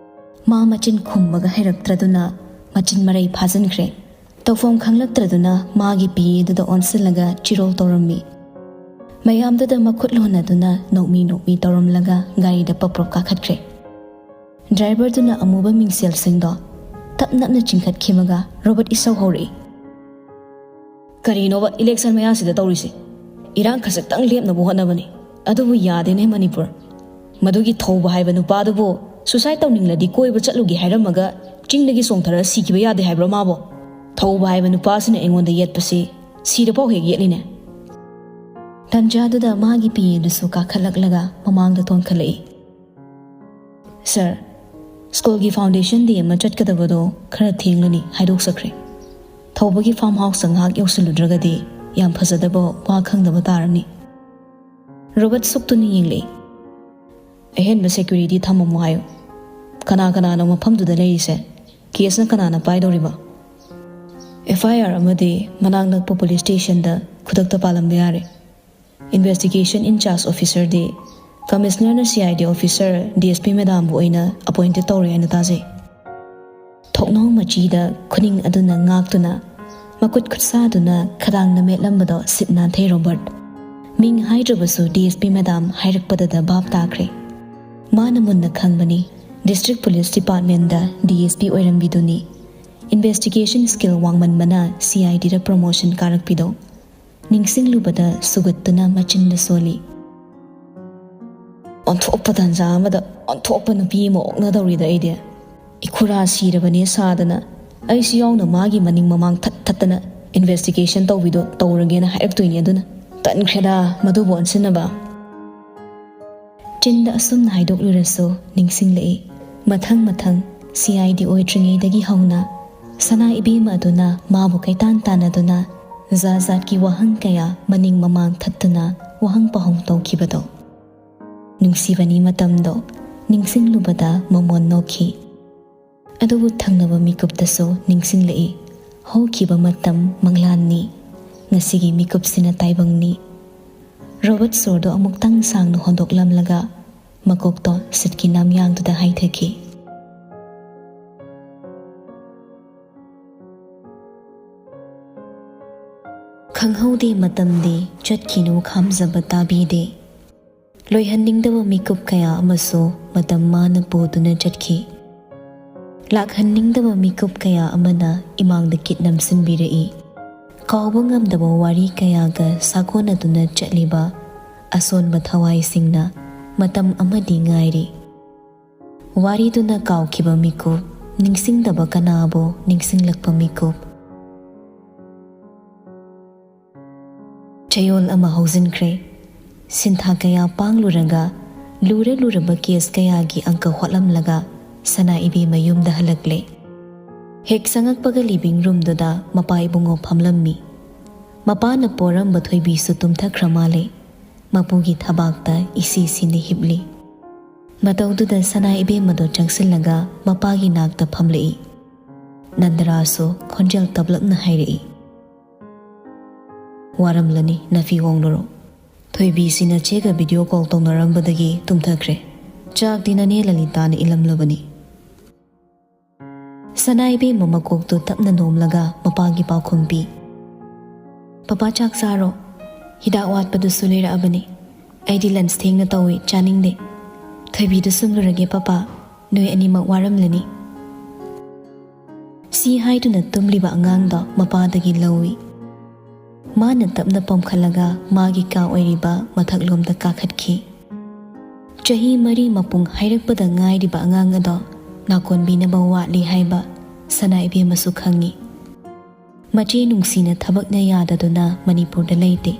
ꯃꯥ ꯃꯆꯤꯟ ꯈꯨꯝꯕꯒ ꯍꯩꯔꯛꯇ꯭ꯔꯗꯨꯅ ꯃꯆꯤꯟ ꯃꯔꯩ ꯐꯥꯖꯤꯟꯈ꯭ꯔꯦ꯫ ꯇꯧꯐꯝ ꯈꯪꯂꯛꯇ꯭ꯔꯗꯨꯅ ꯃꯥꯒꯤ ꯄꯤ ꯑꯦꯗꯨꯗ ꯑꯣꯟꯁꯤꯜꯂꯒ ꯆꯤꯔꯣꯜ ꯇꯧꯔꯝꯃꯤ꯫ ꯃꯌꯥꯝꯗꯨꯗ ꯃꯈꯨꯠ ꯂꯣꯟꯅꯗꯨꯅ ꯅꯣꯛꯃꯤ ꯅꯣꯛꯃꯤ ꯇꯧꯔꯝꯂꯒ ꯒꯥꯔꯤꯗ ꯄꯞ ꯄꯞ ꯀꯥꯈꯠꯈ꯭ꯔꯦ꯫ ꯗ꯭ꯔꯥꯏꯚꯔꯗꯨꯅ ꯑꯃꯨꯕ ꯃꯤꯡꯁꯦꯜꯁꯤꯡꯗꯣ ꯇꯞ ꯅꯞꯅ ꯆꯤꯡꯈꯠꯈꯤꯕꯒ ꯔꯣꯕꯔꯠ ꯏꯁꯧ ꯍꯧꯔꯛꯏ꯫ "ꯀꯔꯤꯅꯣꯕ ꯏꯂꯦꯛꯁꯟ ꯃꯌꯥꯁꯤꯗ ꯇꯧꯔꯤꯁꯦ? ꯏꯔꯥꯡ ꯈꯖꯤꯛꯇꯪ ꯂꯦꯞꯅꯕ ꯍꯣꯠꯅꯕꯅꯤ, ꯑꯗꯨꯕꯨ ꯌꯥꯗꯦꯅꯦ ꯃꯅꯤꯄꯨꯔ꯫ ꯃꯗꯨꯒꯤ ꯊꯧꯕ ꯍꯥꯏꯕ ꯅꯨꯄꯥꯗꯨꯕꯨ ꯁꯨꯁꯥꯏꯠ ꯇꯧꯅꯤꯡꯂꯗꯤ ꯀꯣꯏꯕ ꯆꯠꯂꯨꯒꯦ ꯍꯥꯏꯔꯝꯃꯒ ꯆꯤꯡꯗꯒꯤ ꯆꯣꯡꯊꯔ ꯁꯤꯈꯤꯕ ꯌꯥꯗꯦ ꯍꯥꯏꯕ꯭ꯔꯣ ꯃꯥꯕꯣ? ꯊꯧꯕ ꯍꯥꯏꯕ ꯅꯨꯄꯥꯁꯤꯅ ꯑꯩꯉꯣꯟꯗ ꯌꯦꯠꯄꯁꯤ ꯁꯤꯔꯐꯥꯎ ꯍꯦꯛ ꯌꯦꯠꯂꯤꯅꯦ꯫" ꯇꯟꯖꯥꯗꯨꯗ ꯃꯥꯒꯤ ꯄꯤ ꯑꯦꯗꯨꯁꯨ ꯀꯥꯈꯠꯂꯛꯂꯒ ꯃꯃꯥꯡꯗ ꯊꯣꯟꯈꯠꯂꯛꯏ꯫ "ꯁꯥꯔ, ꯁ꯭ꯀꯨꯜꯒꯤ ꯐꯥꯎꯟꯗꯦꯁꯟ ꯗꯦ ꯑꯃ ꯆꯠꯀꯗꯕꯗꯣ ꯈꯔ ꯊꯦꯡꯂꯅꯤ, ꯍꯥꯏꯗꯣꯛꯆꯈ꯭ꯔꯦ꯫ ꯊꯧꯕꯒꯤ ꯐꯥꯔꯝ ꯍꯥꯎꯁꯇ ꯉꯥꯏꯍꯥꯛ ꯌꯧꯁꯤꯜꯂꯨꯗ꯭ꯔꯒꯗꯤ ꯌꯥꯝ ꯐꯖꯗꯕ ꯋꯥ ꯈꯪꯗꯕ ꯇꯥꯔꯅꯤ꯫" ꯔꯣꯕꯔꯠ ꯁꯨꯛꯇꯨꯅ ꯌꯦꯡꯂꯛꯏ꯫ "ꯑꯍꯦꯟꯕ ꯁꯦꯀ꯭ꯌꯨꯔꯤꯇꯤ ꯊꯝꯃꯝꯃꯣ ꯍꯥꯏꯌꯨ꯫ ꯀꯅꯥ ꯀꯅꯥꯅꯣ ꯃꯐꯝꯗꯨꯗ ꯂꯩꯔꯤꯁꯦ? ꯀꯦꯁꯅ ꯀꯅꯥꯅ ꯄꯥꯏꯗꯧꯔꯤꯕ?" ꯑꯦꯐ ꯑꯥꯏ ꯑꯥꯔ ꯑꯃꯗꯤ ꯃꯅꯥꯛ ꯅꯛꯄ ꯄꯨꯂꯤꯁ ꯁ꯭ꯇꯦꯁꯟꯗ ꯈꯨꯗꯛꯇ ꯄꯥꯜꯂꯝꯕ ꯌꯥꯔꯦ꯫ Investigation in-charge ꯑꯣꯐꯤꯁꯔꯗꯤ ꯀꯃꯤꯁꯅꯔꯅ C I D officer D S P ꯃꯦꯗꯥꯝꯕꯨ ꯑꯣꯏꯅ ꯑꯦꯄꯣꯏꯟꯇꯦꯗ ꯇꯧꯔꯦ ꯍꯥꯏꯅ ꯇꯥꯖꯩ꯫ ꯊꯣꯡꯅꯥꯎ ꯃꯆꯤꯗ ꯈꯨꯅꯤꯡ ꯑꯗꯨꯅ ꯉꯥꯛꯇꯨꯅ ꯃꯈꯨꯠ ꯈꯨꯠꯁꯥꯗꯨꯅ ꯈꯗꯥꯡꯅ ꯃꯦꯠꯂꯝꯕꯗꯣ ꯁꯤꯠ ꯅꯥꯟꯊꯩ ꯔꯣꯕꯔꯠ꯫ ꯃꯤꯡ ꯍꯥꯏꯗ꯭ꯔꯕꯁꯨ ꯗꯤ ꯑꯦꯁ ꯄꯤ ꯃꯦꯗꯥꯝ ꯍꯥꯏꯔꯛꯄꯗꯗ ꯚꯥꯞ ꯇꯥꯈ꯭ꯔꯦ꯫ ꯃꯥꯅ ꯃꯨꯟꯅ ꯈꯪꯕꯅꯤ, ꯗꯤꯁꯇ꯭ꯔꯤꯛ ꯄꯨꯂꯤꯁ ꯗꯤꯄꯥꯔꯠꯃꯦꯟꯗ D S P ꯑꯣꯏꯔꯝꯕꯤꯗꯨꯅꯤ꯫ Investigation skill ꯋꯥꯡꯃꯟꯕꯅ C I ꯗꯤꯗ promotion ꯀꯥꯔꯛꯄꯤꯗꯣ꯫ ꯅꯤꯡꯁꯤꯡꯂꯨꯕꯗ ꯁꯨꯒꯠꯇꯨꯅ ꯃꯆꯤꯟꯗ ꯁꯣꯜꯂꯤ꯫ "ꯑꯣꯟꯊꯣꯛꯄ ꯇꯥꯟꯖꯥ ꯑꯃꯗ ꯑꯣꯟꯊꯣꯛꯄ ꯅꯨꯄꯤ ꯑꯃ ꯑꯣꯛꯅꯗꯧꯔꯤꯗ ꯑꯩꯗꯤ꯫ ꯏꯈꯨꯔꯥ ꯁꯤꯔꯕꯅꯦ ꯁꯥꯗꯅ ꯑꯩꯁꯨ ꯌꯥꯎꯅ ꯃꯥꯒꯤ ꯃꯅꯤꯡ ꯃꯃꯥꯡ ꯊꯠ ꯊꯠꯇꯅ ꯏꯟꯚꯦꯁꯇꯤꯒꯦꯁꯟ ꯇꯧꯕꯤꯗꯣ ꯇꯧꯔꯒꯦꯅ ꯍꯥꯏꯔꯛꯇꯣꯏꯅꯦ ꯑꯗꯨꯅ꯫ ꯇꯟꯈ꯭ꯔꯦꯗ ꯃꯗꯨꯕꯨ ꯑꯣꯟꯁꯤꯟꯅꯕ꯫" ꯆꯤꯟꯗ ꯑꯁꯨꯝꯅ ꯍꯥꯏꯗꯣꯛꯂꯨꯔꯁꯨ ꯅꯤꯡꯁꯤꯡꯂꯛꯏ꯫ ꯃꯊꯪ ꯃꯊꯪ ꯁꯤ ꯑꯥꯏ ꯗꯤ ꯑꯣꯏꯗ꯭ꯔꯤꯉꯩꯗꯒꯤ ꯍꯧꯅ ꯁꯅꯥ ꯏꯕꯦꯝꯃ ꯑꯗꯨꯅ ꯃꯥꯕꯨ ꯀꯩꯇꯥꯟ ꯇꯥꯟꯅꯗꯨꯅ ꯖꯥꯠ ꯖꯥꯠꯀꯤ ꯋꯥꯍꯪ ꯀꯌꯥ ꯃꯅꯤꯡ ꯃꯃꯥꯡ ꯊꯠꯇꯨꯅ ꯋꯥꯍꯪ ꯄꯥꯎꯍꯪ ꯇꯧꯈꯤꯕꯗꯣ꯫ ꯅꯨꯡꯁꯤꯕꯅꯤ ꯃꯇꯝꯗꯣ ꯅꯤꯡꯁꯤꯡꯂꯨꯕꯗ ꯃꯃꯣꯟ ꯅꯣꯛꯈꯤ꯫ ꯑꯗꯨꯕꯨ ꯊꯪꯅꯕ ꯃꯤꯀꯨꯞꯇꯁꯨ ꯅꯤꯡꯁꯤꯡꯂꯛꯏ꯫ ꯍꯧꯈꯤꯕ ꯃꯇꯝ ꯃꯪꯂꯥꯟꯅꯤ, ꯉꯁꯤꯒꯤ ꯃꯤꯀꯨꯞꯁꯤꯅ ꯇꯥꯏꯕꯪꯅꯤ꯫ ꯔꯣꯕꯣꯠ ꯁꯣꯔꯗꯣ ꯑꯃꯨꯛꯇꯪ ꯁꯥꯡꯅ ꯍꯣꯟꯗꯣꯛꯂꯝꯂꯒ ꯃꯀꯣꯛꯇꯣ ꯁꯤꯠꯀꯤ ꯅꯥꯝꯌꯥꯡꯗꯨꯗ ꯍꯥꯏꯊꯈꯤ꯫ ꯈꯪꯍꯧꯗꯦ ꯃꯇꯝꯗꯤ, ꯆꯠꯈꯤꯅꯨ ꯈꯥꯝꯖꯕ ꯇꯥꯕꯤꯗꯦ꯫ ꯂꯣꯏꯍꯟꯅꯤꯡꯗꯕ ꯃꯤꯀꯨꯞ ꯀꯌꯥ ꯑꯃꯁꯨ ꯃꯇꯝ ꯃꯥꯅ ꯄꯨꯗꯨꯅ ꯆꯠꯈꯤ꯫ ꯂꯥꯛꯍꯟꯅꯤꯡꯗꯕ ꯃꯤꯀꯨꯞ ꯀꯌꯥ ꯑꯃꯅ ꯏꯃꯥꯡꯗ ꯀꯤꯠ ꯅꯝꯁꯤꯟꯕꯤꯔꯛꯏ꯫ ꯀꯥꯎꯕ ꯉꯝꯗꯕ ꯋꯥꯔꯤ ꯀꯌꯥꯒ ꯁꯥꯒꯣꯟꯅꯗꯨꯅ ꯆꯠꯂꯤꯕ ꯑꯁꯣꯟꯕ ꯊꯋꯥꯏꯁꯤꯡꯅ ꯃꯇꯝ ꯑꯃꯗꯤ ꯉꯥꯏꯔꯤ꯫ ꯋꯥꯔꯤꯗꯨꯅ ꯀꯥꯎꯈꯤꯕ ꯃꯤꯀꯨꯞ, ꯅꯤꯡꯁꯤꯡꯗꯕ ꯀꯅꯥꯕꯨ ꯅꯤꯡꯁꯤꯡꯂꯛꯄ ꯃꯤꯀꯨꯞ꯫ ꯆꯌꯣꯜ ꯑꯃ ꯍꯧꯖꯤꯟꯈ꯭ꯔꯦ꯫ ꯁꯤꯟꯊꯥ ꯀꯌꯥ ꯄꯥꯡꯂꯨꯔꯒ, ꯂꯨꯔ ꯂꯨꯔꯕ ꯀꯦꯁ ꯀꯌꯥꯒꯤ ꯑꯪꯀ ꯍꯣꯠꯂꯝꯂꯒ ꯁꯅꯥ ꯏꯕꯦꯝꯃ ꯌꯨꯝꯗ ꯍꯜꯂꯛꯂꯦ꯫ ꯍꯦꯛ ꯆꯪꯉꯛꯄꯒ ꯂꯤꯚꯤꯡ ꯔꯨꯝꯗꯨꯗ ꯃꯄꯥ ꯏꯕꯨꯡꯉꯣ ꯐꯝꯂꯝꯃꯤ꯫ ꯃꯄꯥꯅ ꯄꯣꯔꯝꯕ ꯊꯣꯏꯕꯤꯁꯨ ꯇꯨꯝꯊꯈ꯭ꯔ ꯃꯥꯜꯂꯦ꯫ ꯃꯄꯨꯒꯤ ꯊꯕꯥꯛꯇ ꯏꯁꯤ ꯁꯤꯅ ꯍꯤꯞꯂꯤ꯫ ꯃꯇꯧꯗꯨꯗ ꯁꯅꯥ ꯏꯕꯦꯝꯃꯗꯣ ꯆꯪꯁꯤꯜꯂꯒ ꯃꯄꯥꯒꯤ ꯅꯥꯛꯇ ꯐꯝꯂꯛꯏ꯫ ꯅꯟꯗꯔꯥꯁꯨ ꯈꯣꯟꯖꯦꯜ ꯇꯞꯂꯞꯅ ꯍꯥꯏꯔꯛꯏ, "ꯋꯥꯔꯝꯂꯅꯤ, ꯅꯐꯤ ꯍꯣꯡꯂꯨꯔꯣ꯫ ꯊꯣꯏꯕꯤꯁꯤ ꯅꯆꯦꯒ ꯚꯤꯗꯤꯑꯣ ꯀꯣꯜ ꯇꯧꯅꯔꯝꯕꯗꯒꯤ ꯇꯨꯝꯊꯈ꯭ꯔꯦ꯫ ꯆꯥꯛꯇꯤ ꯅꯅꯦ ꯂꯂꯤꯇꯥꯅ ꯏꯜꯂꯝꯂꯕꯅꯤ꯫" ꯁꯅꯥ ꯏꯕꯦꯝꯃ ꯃꯀꯣꯛꯇꯨ ꯇꯞꯅ ꯅꯣꯝꯂꯒ ꯃꯄꯥꯒꯤ ꯄꯥꯎꯈꯨꯝ ꯄꯤ꯫ "ꯄꯄꯥ, ꯆꯥꯛ ꯆꯥꯔꯣ꯫ ꯍꯤꯗꯥꯛ ꯋꯥꯠꯄꯗꯨꯁꯨ ꯂꯩꯔꯛꯑꯕꯅꯤ꯫ ꯑꯩꯗꯤ ꯂꯟꯁ ꯊꯦꯡꯅ ꯇꯧꯏ, ꯆꯥꯅꯤꯡꯗꯦ꯫ ꯊꯣꯏꯕꯤꯗꯨ ꯁꯨꯝꯂꯨꯔꯒꯦ ꯄꯄꯥ, ꯅꯣꯏ ꯑꯅꯤꯃꯛ ꯋꯥꯔꯝꯂꯅꯤ꯫" ꯁꯤ ꯍꯥꯏꯗꯨꯅ ꯇꯨꯝꯂꯤꯕ ꯑꯉꯥꯡꯗꯣ ꯃꯄꯥꯗꯒꯤ ꯂꯧꯏ꯫ ꯃꯥꯅ ꯇꯞꯅ ꯄꯣꯝꯈꯠꯂꯒ ꯃꯥꯒꯤ ꯀꯥ ꯑꯣꯏꯔꯤꯕ ꯃꯊꯛꯂꯣꯝꯗ ꯀꯥꯈꯠꯈꯤ꯫ ꯆꯍꯤ ꯃꯔꯤ ꯃꯄꯨꯡ ꯍꯥꯏꯔꯛꯄꯗ ꯉꯥꯏꯔꯤꯕ ꯑꯉꯥꯡ ꯑꯗꯣ ꯅꯥꯀꯣꯟꯕꯤꯅꯕ ꯋꯥꯠꯂꯤ ꯍꯥꯏꯕ ꯁꯅꯥ ꯏꯕꯦꯝꯃꯁꯨ ꯈꯪꯏ꯫ ꯃꯆꯦ ꯅꯨꯡꯁꯤꯅ ꯊꯕꯛꯅ ꯌꯥꯗꯗꯨꯅ ꯃꯅꯤꯄꯨꯔꯗ ꯂꯩꯇꯦ꯫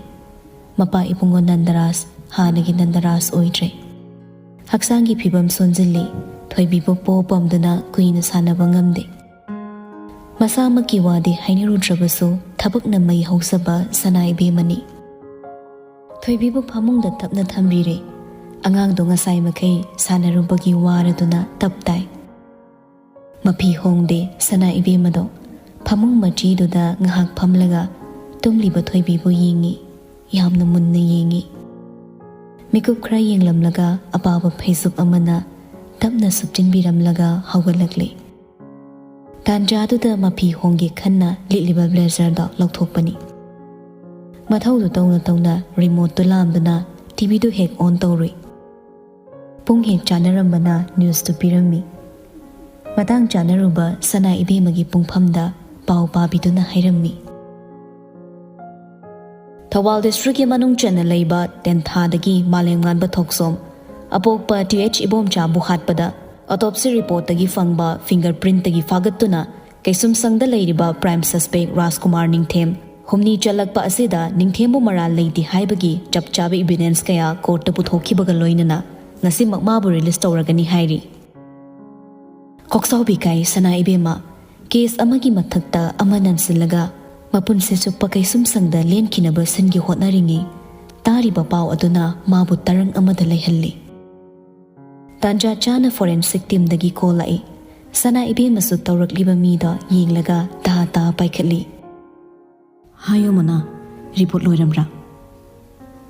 ꯃꯄꯥ ꯏꯕꯨꯡꯉꯣ ꯅꯟꯗꯔꯥꯖ ꯍꯥꯟꯅꯒꯤ ꯅꯟꯗꯔꯥꯖ ꯑꯣꯏꯗ꯭ꯔꯦ꯫ ꯍꯛꯆꯥꯡꯒꯤ ꯐꯤꯕꯝ ꯁꯣꯟꯖꯤꯜꯂꯤ꯫ ꯊꯣꯏꯕꯤꯕꯨ ꯄꯣ ꯄꯝꯗꯨꯅ ꯀꯨꯏꯅ ꯁꯥꯟꯅꯕ ꯉꯝꯗꯦ꯫ ꯃꯁꯥꯃꯛꯀꯤ ꯋꯥꯗꯤ ꯍꯥꯏꯅꯔꯨꯗ꯭ꯔꯕꯁꯨ ꯊꯕꯛꯅ ꯃꯩ ꯍꯧꯖꯕ ꯁꯅꯥ ꯏꯕꯦꯝꯃꯅꯤ꯫ ꯊꯣꯏꯕꯤꯕꯨ ꯐꯃꯨꯡꯗ ꯇꯞꯅ ꯊꯝꯕꯤꯔꯦ꯫ ꯑꯉꯥꯡꯗꯣ ꯉꯁꯥꯏ ꯃꯈꯩ ꯁꯥꯟꯅꯔꯨꯕꯒꯤ ꯋꯥꯔꯗꯨꯅ ꯇꯞ ꯇꯥꯏ꯫ ꯃꯐꯤ ꯍꯣꯡꯗꯦ ꯁꯅꯥ ꯏꯕꯦꯝꯃꯗꯣ꯫ ꯐꯃꯨꯡ ꯃꯆꯤꯗꯨꯗ ꯉꯥꯏꯍꯥꯛ ꯐꯝꯂꯒ ꯇꯨꯝꯂꯤꯕ ꯊꯣꯏꯕꯤꯕꯨ ꯌꯦꯡꯉꯤ꯫ ꯌꯥꯝꯅ ꯃꯨꯟꯅ ꯌꯦꯡꯉꯤ꯫ ꯃꯤꯀꯨꯞ ꯈꯔ ꯌꯦꯡꯂꯝꯂꯒ ꯑꯄꯥꯕ ꯐꯩꯖꯨꯞ ꯑꯃꯅ ꯇꯞꯅ ꯁꯨꯞꯆꯤꯟꯕꯤꯔꯝꯂꯒ ꯍꯧꯒꯠꯂꯛꯂꯤ꯫ ꯇꯥꯟꯖꯥꯗꯨꯗ ꯃꯐꯤ ꯍꯣꯡꯒꯦ ꯈꯟꯅ ꯂꯤꯠꯂꯤꯕ ꯕ꯭ꯂꯦꯖꯔꯗꯣ ꯂꯧꯊꯣꯛꯄꯅꯤ꯫ ꯃꯊꯧꯗꯨ ꯇꯧꯅ ꯇꯧꯅ ꯔꯤꯃꯣꯠꯇꯨ ꯂꯥꯝꯗꯨꯅ ꯇꯤꯚꯤꯗꯨ ꯍꯦꯛ ꯑꯣꯟ ꯇꯧꯔꯨꯏ꯫ ꯄꯨꯡ ꯍꯦꯛ ꯆꯥꯅꯔꯝꯕꯅ ꯅ꯭ꯌꯨꯁꯇꯨ ꯄꯤꯔꯝꯃꯤ꯫ ꯃꯇꯥꯡ ꯆꯥꯅꯔꯨꯕ ꯁꯅꯥ ꯏꯕꯦꯝꯃꯒꯤ ꯄꯨꯡꯐꯝꯗ ꯄꯥꯎ ꯄꯥꯕꯤꯗꯨꯅ ꯍꯥꯏꯔꯝꯃꯤ꯫ ꯊꯧꯕꯥꯜ ꯗꯤꯁꯇ꯭ꯔꯤꯛꯀꯤ ꯃꯅꯨꯡ ꯆꯟꯅ ꯂꯩꯕ ꯇꯦꯟꯊꯥꯗꯒꯤ ꯃꯥꯂꯦꯝꯉꯥꯟꯕ ꯊꯣꯛꯆꯣꯝ, ꯑꯄꯣꯛꯄ ꯇꯤ ꯑꯩꯆ ꯏꯕꯣꯝꯆꯥꯕꯨ ꯍꯥꯠꯄꯗ ꯑꯣꯇꯣꯞꯁꯤ ꯔꯤꯄꯣꯔꯠꯇꯒꯤ ꯐꯪꯕ ꯐꯤꯡꯒꯔ ꯄ꯭ꯔꯤꯟꯠꯇꯒꯤ ꯐꯥꯒꯠꯇꯨꯅ ꯀꯩꯁꯨꯝꯁꯪꯗ ꯂꯩꯔꯤꯕ ꯄ꯭ꯔꯥꯏꯝ ꯁꯁꯄꯦꯛ ꯔꯥꯖꯀꯨꯃꯥꯔ ꯅꯤꯡꯊꯦꯝ ꯍꯨꯝꯅꯤ ꯆꯜꯂꯛꯄ ꯑꯁꯤꯗ ꯅꯤꯡꯊꯦꯝꯕꯨ ꯃꯔꯥꯜ ꯂꯩꯇꯦ ꯍꯥꯏꯕꯒꯤ ꯆꯞ ꯆꯥꯕ ꯏꯕꯤꯗꯦꯟꯁ ꯀꯌꯥ ꯀꯣꯔꯠꯇ ꯄꯨꯊꯣꯛꯈꯤꯕꯒ ꯂꯣꯏꯅꯅ ꯉꯁꯤꯃꯛ ꯃꯥꯕꯨ ꯔꯤꯂꯤꯁ ꯇꯧꯔꯒꯅꯤ ꯍꯥꯏꯔꯤ꯫ ꯀꯣꯛꯆꯥꯎꯕꯤ ꯀꯥꯏ ꯁꯅꯥ ꯏꯕꯦꯝꯃ, ꯀꯦꯁ ꯑꯃꯒꯤ ꯃꯊꯛꯇ ꯑꯃ ꯅꯟꯁꯤꯜꯂꯒ ꯃꯄꯨꯟꯁꯤ ꯆꯨꯞꯄ ꯀꯩꯁꯨꯝꯁꯪꯗ ꯂꯦꯟꯈꯤꯅꯕ ꯁꯤꯟꯒꯦ ꯍꯣꯠꯅꯔꯤꯉꯩ ꯇꯥꯔꯤꯕ ꯄꯥꯎ ꯑꯗꯨꯅ ꯃꯥꯕꯨ ꯇꯔꯪ ꯑꯃꯗ ꯂꯩꯍꯜꯂꯤ꯫ ꯇꯥꯟꯖꯥ ꯆꯥꯅ ꯐꯣꯔꯦꯟꯁꯤꯛ ꯇꯤꯝꯗꯒꯤ ꯀꯣꯜ ꯂꯥꯛꯏ꯫ ꯁꯅꯥ ꯏꯕꯦꯝꯃꯁꯨ ꯇꯧꯔꯛꯂꯤꯕ ꯃꯤꯗꯣ ꯌꯦꯡꯂꯒ ꯇꯥ ꯇꯥ ꯄꯥꯏꯈꯠꯂꯤ꯫ "ꯍꯥꯏꯌꯣ ꯃꯣꯅꯥ, ꯔꯤꯄꯣꯔꯠ ꯂꯣꯏꯔꯝꯕ꯭ꯔꯥ?"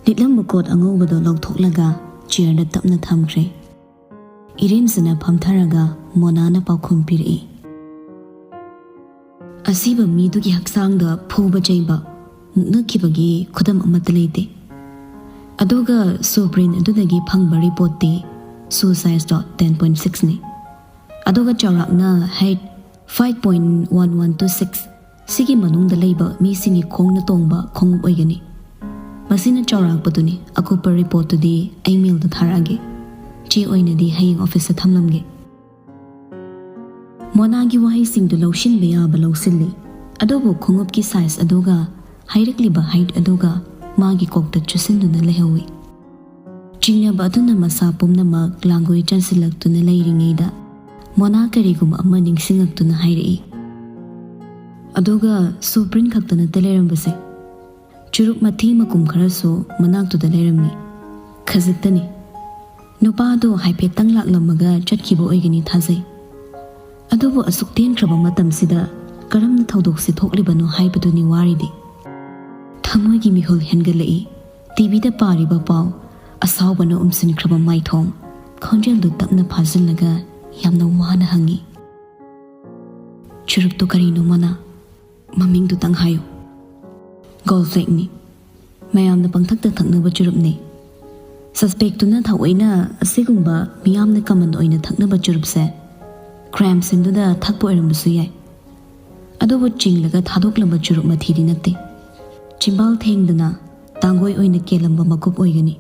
ꯂꯤꯠꯂꯝꯕ ꯀꯣꯠ ꯑꯉꯧꯕꯗꯣ ꯂꯧꯊꯣꯛꯂꯒ ꯆꯤꯌꯔꯗ ꯇꯞꯅ ꯊꯝꯈ꯭ꯔꯦ꯫ ꯏꯔꯦꯟꯖꯅ ꯐꯝꯊꯔꯒ ꯃꯣꯅꯥꯅ ꯄꯥꯎꯈꯨꯝ ꯄꯤꯔꯛꯏ꯫ ꯑꯁꯤꯕ ꯃꯤꯗꯨꯒꯤ ꯍꯛꯆꯥꯡꯗ ꯐꯨꯕ ꯆꯩꯕ, ꯃꯨꯛꯅꯈꯤꯕꯒꯤ ꯈꯨꯗꯝ ꯑꯃꯠꯇ ꯂꯩꯇꯦ꯫ ꯑꯗꯨꯒ ꯁꯨ ꯄ꯭ꯔꯤꯟ ꯑꯗꯨꯗꯒꯤ ꯐꯪꯕ ꯔꯤꯄꯣꯔꯠꯇꯤ ꯁꯨ ꯁꯥꯏꯖꯇꯣ ꯇꯦꯟ ꯄꯣꯏꯟ ꯁꯤꯛꯁꯅꯤ꯫ ꯑꯗꯨꯒ ꯆꯥꯎꯔꯥꯛꯅ eight five point one one two six. ꯁꯤꯒꯤ ꯃꯅꯨꯡꯗ ꯂꯩꯕ ꯃꯤꯁꯤꯡꯒꯤ ꯈꯣꯡꯅ ꯇꯣꯡꯕ ꯈꯣꯡꯎꯞ ꯑꯣꯏꯒꯅꯤ꯫ ꯃꯁꯤꯅ ꯆꯥꯎꯔꯥꯛꯄꯗꯨꯅꯤ꯫ ꯑꯀꯨꯞꯄ ꯔꯤꯄꯣꯔꯠꯇꯨꯗꯤ ꯑꯩ ꯃꯦꯜꯗ ꯊꯥꯔꯛꯑꯒꯦ꯫ ꯆꯦ ꯑꯣꯏꯅꯗꯤ ꯍꯌꯦꯡ ꯑꯣꯐꯤꯁꯇ ꯊꯝꯂꯝꯒꯦ꯫ ꯃꯣꯅꯥꯒꯤ ꯋꯥꯍꯩꯁꯤꯡꯗꯨ ꯂꯧꯁꯤꯟꯕ ꯌꯥꯕ ꯂꯧꯁꯤꯜꯂꯤ, ꯑꯗꯨꯕꯨ ꯈꯣꯡꯎꯞꯀꯤ ꯁꯥꯏꯖ ꯑꯗꯨꯒ ꯍꯥꯏꯔꯛꯂꯤꯕ ꯍꯥꯏꯠ ꯑꯗꯨꯒ ꯃꯥꯒꯤ ꯀꯣꯛꯇ ꯆꯨꯁꯤꯟꯗꯨꯅ ꯂꯩꯍꯧꯏ꯫ ꯆꯤꯡꯅꯕ ꯑꯗꯨꯅ ꯃꯁꯥ ꯄꯨꯝꯅꯃꯛ ꯂꯥꯡꯒꯣꯏ ꯆꯟꯁꯤꯜꯂꯛꯇꯨꯅ ꯂꯩꯔꯤꯉꯩꯗ ꯃꯣꯅꯥ ꯀꯔꯤꯒꯨꯝꯕ ꯑꯃ ꯅꯤꯡꯁꯤꯡꯂꯛꯇꯨꯅ ꯍꯥꯏꯔꯛꯏ꯫ ꯑꯗꯨꯒ ꯁꯨ ꯄ꯭ꯔꯤꯟ ꯈꯛꯇ ꯅꯠꯇꯦ ꯂꯩꯔꯝꯕꯁꯦ, ꯆꯨꯔꯨꯞ ꯃꯊꯤ ꯃꯀꯨꯝ ꯈꯔꯁꯨ ꯃꯅꯥꯛꯇꯨꯗ ꯂꯩꯔꯝꯃꯤ꯫ ꯈꯖꯤꯛꯇꯅꯤ꯫ ꯅꯨꯄꯥꯗꯣ ꯍꯥꯏꯐꯦꯠꯇꯪ ꯂꯥꯛꯂꯝꯃꯒ ꯆꯠꯈꯤꯕ ꯑꯣꯏꯒꯅꯤ ꯊꯥꯖꯩ꯫ ꯑꯗꯨꯕꯨ ꯑꯁꯨꯛ ꯇꯦꯟꯈ꯭ꯔꯕ ꯃꯇꯝꯁꯤꯗ ꯀꯔꯝꯅ ꯊꯧꯗꯣꯛꯁꯦ ꯊꯣꯛꯂꯤꯕꯅꯣ ꯍꯥꯏꯕꯗꯨꯅꯤ ꯋꯥꯔꯤꯗꯤ꯫ ꯊꯃꯣꯏꯒꯤ ꯃꯤꯍꯨꯜ ꯍꯦꯟꯒꯠꯂꯛꯏ꯫ ꯇꯤꯚꯤꯗ ꯄꯥꯔꯤꯕ ꯄꯥꯎ, ꯑꯁꯥꯎꯕꯅ ꯎꯝꯁꯤꯟꯈ꯭ꯔꯕ ꯃꯥꯏꯊꯣꯡ, ꯈꯣꯟꯖꯦꯜꯗꯨ ꯇꯞꯅ ꯐꯥꯖꯤꯜꯂꯒ ꯌꯥꯝꯅ ꯋꯥꯅ ꯍꯪꯉꯤ, "ꯆꯨꯔꯨꯞꯇꯨ ꯀꯔꯤꯅꯣ, ꯃꯣꯅꯥ? ꯃꯃꯤꯡꯗꯨꯇꯪ ꯍꯥꯏꯌꯨ꯫" "ꯒꯣꯜ ꯐ꯭ꯂꯦꯛꯅꯤ꯫ ꯃꯌꯥꯝꯅ ꯄꯪꯊꯛꯇ ꯊꯛꯅꯕ ꯆꯨꯔꯨꯞꯅꯤ꯫ ꯁꯁꯄꯦꯛꯇꯨꯅ ꯊꯑꯣꯏꯅ ꯑꯁꯤꯒꯨꯝꯕ ꯃꯤꯌꯥꯝꯅ ꯀꯃꯟ ꯑꯣꯏꯅ ꯊꯛꯅꯕ ꯆꯨꯔꯨꯞꯁꯦ ꯀ꯭ꯔꯥꯏꯝ ꯁꯤꯟꯗꯨꯗ ꯊꯛꯄ ꯑꯣꯏꯔꯝꯕꯁꯨ ꯌꯥꯏ꯫ ꯑꯗꯨꯕꯨ ꯆꯤꯡꯂꯒ ꯊꯥꯗꯣꯛꯂꯝꯕ ꯆꯨꯔꯨꯞ ꯃꯊꯤꯗꯤ ꯅꯠꯇꯦ꯫ ꯆꯤꯝꯕꯥꯜ ꯊꯦꯡꯗꯅ ꯇꯥꯡꯒꯣꯏ ꯑꯣꯏꯅ ꯀꯦꯜꯂꯝꯕ ꯃꯀꯨꯞ ꯑꯣꯏꯒꯅꯤ꯫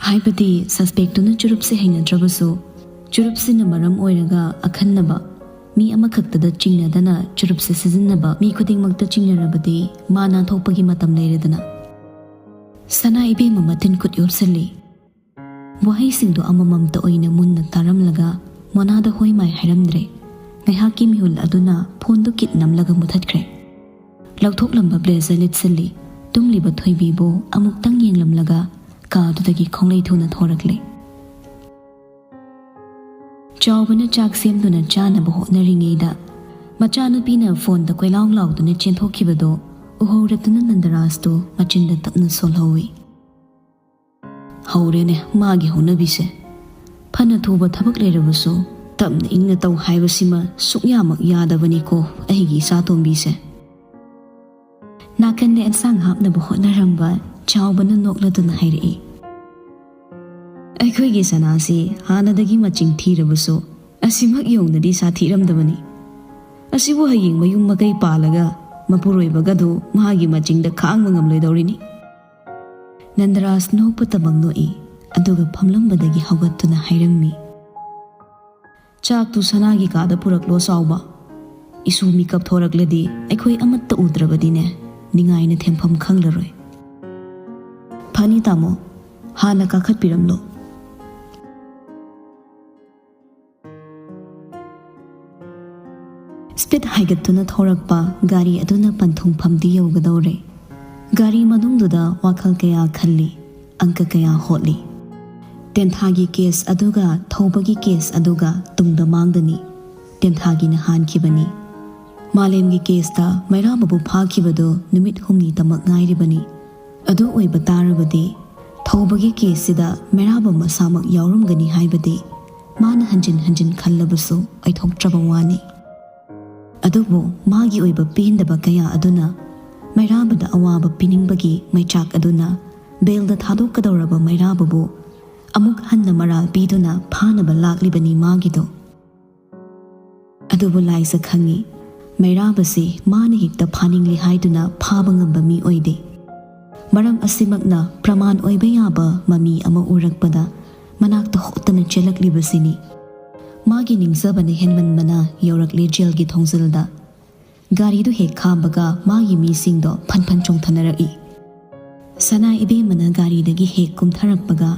ꯍꯥꯏꯕꯗꯤ ꯁꯁꯄꯦꯛꯇꯨꯅ ꯆꯨꯔꯨꯞꯁꯦ ꯍꯩꯅꯗ꯭ꯔꯕꯁꯨ, ꯆꯨꯔꯨꯞꯁꯤꯅ ꯃꯔꯝ ꯑꯣꯏꯔꯒ ꯑꯈꯟꯅꯕ ꯃꯤ ꯑꯃꯈꯛꯇꯗ ꯆꯤꯡꯅꯗꯅ ꯆꯨꯔꯨꯞꯁꯦ ꯁꯤꯖꯤꯟꯅꯕ ꯃꯤ ꯈꯨꯗꯤꯡꯃꯛꯇ ꯆꯤꯡꯅꯔꯕꯗꯤ ꯃꯥ ꯅꯥꯟꯊꯣꯛꯄꯒꯤ ꯃꯇꯝ ꯂꯩꯔꯦꯗꯅ꯫" ꯁꯅꯥ ꯏꯕꯦꯝꯃ ꯃꯇꯤꯟ ꯈꯨꯠ ꯌꯣꯞꯁꯤꯜꯂꯤ꯫ ꯋꯥꯍꯩꯁꯤꯡꯗꯣ ꯑꯃꯃꯝꯇ ꯑꯣꯏꯅ ꯃꯨꯟꯅ ꯇꯥꯔꯝꯂꯒ ꯃꯣꯅꯥꯗ ꯍꯣꯏ ꯃꯥꯏ ꯍꯥꯏꯔꯝꯗ꯭ꯔꯦ꯫ ꯉꯥꯏꯍꯥꯛꯀꯤ ꯃꯤꯍꯨꯜ ꯑꯗꯨꯅ ꯐꯣꯟꯗꯨ ꯀꯤꯠ ꯅꯝꯂꯒ ꯃꯨꯊꯠꯈ꯭ꯔꯦ꯫ ꯂꯧꯊꯣꯛꯂꯝꯕ ꯕ꯭ꯂꯦꯖꯔ ꯂꯤꯠꯁꯤꯜꯂꯤ꯫ ꯇꯨꯝꯂꯤꯕ ꯊꯣꯏꯕꯤꯕꯨ ꯑꯃꯨꯛꯇꯪ ꯌꯦꯡꯂꯝꯂꯒ ꯀꯥꯗꯨꯗꯒꯤ ꯈꯣꯡꯂꯩ ꯊꯨꯅ ꯊꯣꯔꯛꯂꯦ꯫ ꯆꯥꯎꯕꯅ ꯆꯥꯛ ꯁꯦꯝꯗꯨꯅ ꯆꯥꯅꯕ ꯍꯣꯠꯅꯔꯤꯉꯩꯗ ꯃꯆꯥꯅꯨꯄꯤꯅ ꯐꯣꯟꯗ ꯀꯣꯏꯂꯥꯎ ꯂꯥꯎꯗꯨꯅ ꯆꯦꯟꯊꯣꯛꯈꯤꯕꯗꯣ ꯎꯍꯧꯔꯗꯨꯅ ꯅꯟꯗꯔꯥꯖꯇꯨ ꯃꯆꯤꯟꯗ ꯇꯞꯅ ꯁꯣꯜꯍꯧꯏ꯫ "ꯍꯧꯔꯦꯅꯦ ꯃꯥꯒꯤ ꯍꯧꯅꯕꯤꯁꯦ꯫ ꯐꯅ ꯊꯨꯕ ꯊꯕꯛ ꯂꯩꯔꯕꯁꯨ ꯇꯞꯅ ꯏꯪꯅ ꯇꯧ ꯍꯥꯏꯕꯁꯤꯃ ꯁꯨꯛꯌꯥꯃꯛ ꯌꯥꯗꯕꯅꯤꯀꯣ ꯑꯩꯒꯤ ꯏꯆꯥꯇꯣꯝꯕꯤꯁꯦ꯫" ꯅꯥꯀꯟꯗ ꯑꯦꯟꯁꯥꯡ ꯍꯥꯞꯅꯕ ꯍꯣꯠꯅꯔꯝꯕ ꯆꯥꯎꯕꯅ ꯅꯣꯛꯂꯗꯨꯅ ꯍꯥꯏꯔꯛꯏ, "ꯑꯩꯈꯣꯏꯒꯤ ꯁꯅꯥꯁꯤ ꯍꯥꯟꯅꯗꯒꯤ ꯃꯆꯤꯡ ꯊꯤꯔꯕꯁꯨ ꯑꯁꯤꯃꯛ ꯌꯧꯅꯗꯤ ꯁꯥꯊꯤꯔꯝꯗꯕꯅꯤ꯫ ꯑꯁꯤꯕꯨ ꯍꯌꯦꯡ ꯃꯌꯨꯝ ꯃꯀꯩ ꯄꯥꯜꯂꯒ ꯃꯄꯨꯔꯣꯏꯕꯒꯗꯨ ꯃꯥꯒꯤ ꯃꯆꯤꯡꯗ ꯈꯥꯡꯕ ꯉꯝꯂꯣꯏꯗꯧꯔꯤꯅꯤ꯫" ꯅꯟꯗꯔꯥꯖ ꯅꯣꯛꯄꯇꯃꯛ ꯅꯣꯛꯏ, ꯑꯗꯨꯒ ꯐꯝꯂꯝꯕꯗꯒꯤ ꯍꯧꯒꯠꯇꯨꯅ ꯍꯥꯏꯔꯝꯃꯤ, "ꯆꯥꯛꯇꯨ ꯁꯅꯥꯒꯤ ꯀꯥꯗ ꯄꯨꯔꯛꯂꯣ ꯆꯥꯎꯕ꯫ ꯏꯁꯨ ꯃꯤꯀꯞ ꯊꯣꯔꯛꯂꯗꯤ ꯑꯩꯈꯣꯏ ꯑꯃꯠꯇ ꯎꯗ꯭ꯔꯕꯗꯤꯅꯦ ꯅꯤꯡꯉꯥꯏꯅ ꯊꯦꯝꯐꯝ ꯈꯪꯂꯔꯣꯏ꯫" "ꯐꯅꯤ ꯇꯥꯃꯣ, ꯍꯥꯟꯅ ꯀꯥꯈꯠꯄꯤꯔꯝꯂꯣ꯫" ꯁ꯭ꯄꯤꯗ ꯍꯥꯏꯒꯠꯇꯨꯅ ꯊꯧꯔꯛꯄ ꯒꯥꯔꯤ ꯑꯗꯨꯅ ꯄꯟꯊꯨꯡꯐꯝꯗꯤ ꯌꯧꯒꯗꯧꯔꯦ꯫ ꯒꯥꯔꯤ ꯃꯅꯨꯡꯗꯨꯗ ꯋꯥꯈꯜ ꯀꯌꯥ ꯈꯜꯂꯤ, ꯑꯪꯀ ꯀꯌꯥ ꯍꯣꯠꯂꯤ꯫ ꯇꯦꯟꯊꯥꯒꯤ ꯀꯦꯁ ꯑꯗꯨꯒ ꯊꯧꯕꯒꯤ ꯀꯦꯁ ꯑꯗꯨꯒ ꯇꯨꯡꯗ ꯃꯥꯡꯗꯅꯤ꯫ ꯇꯦꯟꯊꯥꯒꯤꯅ ꯍꯥꯟꯈꯤꯕꯅꯤ꯫ ꯃꯥꯂꯦꯝꯒꯤ ꯀꯦꯁꯇ ꯃꯩꯔꯥꯕꯕꯨ ꯐꯥꯈꯤꯕꯗꯨ ꯅꯨꯃꯤꯠ ꯍꯨꯝꯅꯤꯇꯃꯛ ꯉꯥꯏꯔꯤꯕꯅꯤ꯫ ꯑꯗꯨ ꯑꯣꯏꯕ ꯇꯥꯔꯕꯗꯤ ꯊꯧꯕꯒꯤ ꯀꯦꯁꯁꯤꯗ ꯃꯩꯔꯥꯕ ꯃꯁꯥꯃꯛ ꯌꯥꯎꯔꯝꯒꯅꯤ ꯍꯥꯏꯕꯗꯤ ꯃꯥꯅ ꯍꯟꯖꯤꯟ ꯍꯟꯖꯤꯟ ꯈꯜꯂꯕꯁꯨ ꯑꯣꯏꯊꯣꯛꯇ꯭ꯔꯕ ꯋꯥꯅꯤ꯫ ꯑꯗꯨꯕꯨ ꯃꯥꯒꯤ ꯑꯣꯏꯕ ꯄꯦꯟꯗꯕ ꯀꯌꯥ ꯑꯗꯨꯅ ꯃꯩꯔꯥꯕꯗ ꯑꯋꯥꯕ ꯄꯤꯅꯤꯡꯕꯒꯤ ꯃꯩꯆꯥꯛ ꯑꯗꯨꯅ ꯕꯦꯜꯗ ꯊꯥꯗꯣꯛꯀꯗꯧꯔꯕ ꯃꯩꯔꯥꯕꯕꯨ ꯑꯃꯨꯛ ꯍꯟꯅ ꯃꯔꯥꯜ ꯄꯤꯗꯨꯅ ꯐꯥꯅꯕ ꯂꯥꯛꯂꯤꯕꯅꯤ ꯃꯥꯒꯤꯗꯣ꯫ ꯑꯗꯨꯕꯨ ꯂꯥꯏꯖ ꯈꯪꯏ, ꯃꯩꯔꯥꯕꯁꯤ ꯃꯥꯅ ꯍꯦꯛꯇ ꯐꯥꯅꯤꯡꯂꯤ ꯍꯥꯏꯗꯨꯅ ꯐꯥꯕ ꯉꯝꯕ ꯃꯤ ꯑꯣꯏꯗꯦ꯫ ꯃꯔꯝ ꯑꯁꯤꯃꯛꯅ ꯄ꯭ꯔꯃꯥꯟ ꯑꯣꯏꯕ ꯌꯥꯕ ꯃꯃꯤ ꯑꯃ ꯎꯔꯛꯄꯗ ꯃꯅꯥꯛꯇ ꯍꯣꯠꯇꯅ ꯆꯦꯜꯂꯛꯂꯤꯕꯁꯤꯅꯤ꯫ ꯃꯥꯒꯤ ꯅꯤꯡꯖꯕꯅ ꯍꯦꯟꯃꯟꯕꯅ ꯌꯧꯔꯛꯂꯦ ꯖꯦꯜꯒꯤ ꯊꯣꯡꯖꯤꯜꯗ꯫ ꯒꯥꯔꯤꯗꯨ ꯍꯦꯛ ꯈꯥꯝꯕꯒ ꯃꯥꯒꯤ ꯃꯤꯁꯤꯡꯗꯣ ꯐꯟ ꯐꯟ ꯆꯣꯡꯊꯅꯔꯛꯏ꯫ ꯁꯅꯥ ꯏꯕꯦꯝꯃꯅ ꯒꯥꯔꯤꯗꯒꯤ ꯍꯦꯛ ꯀꯨꯝꯊꯔꯛꯄꯒ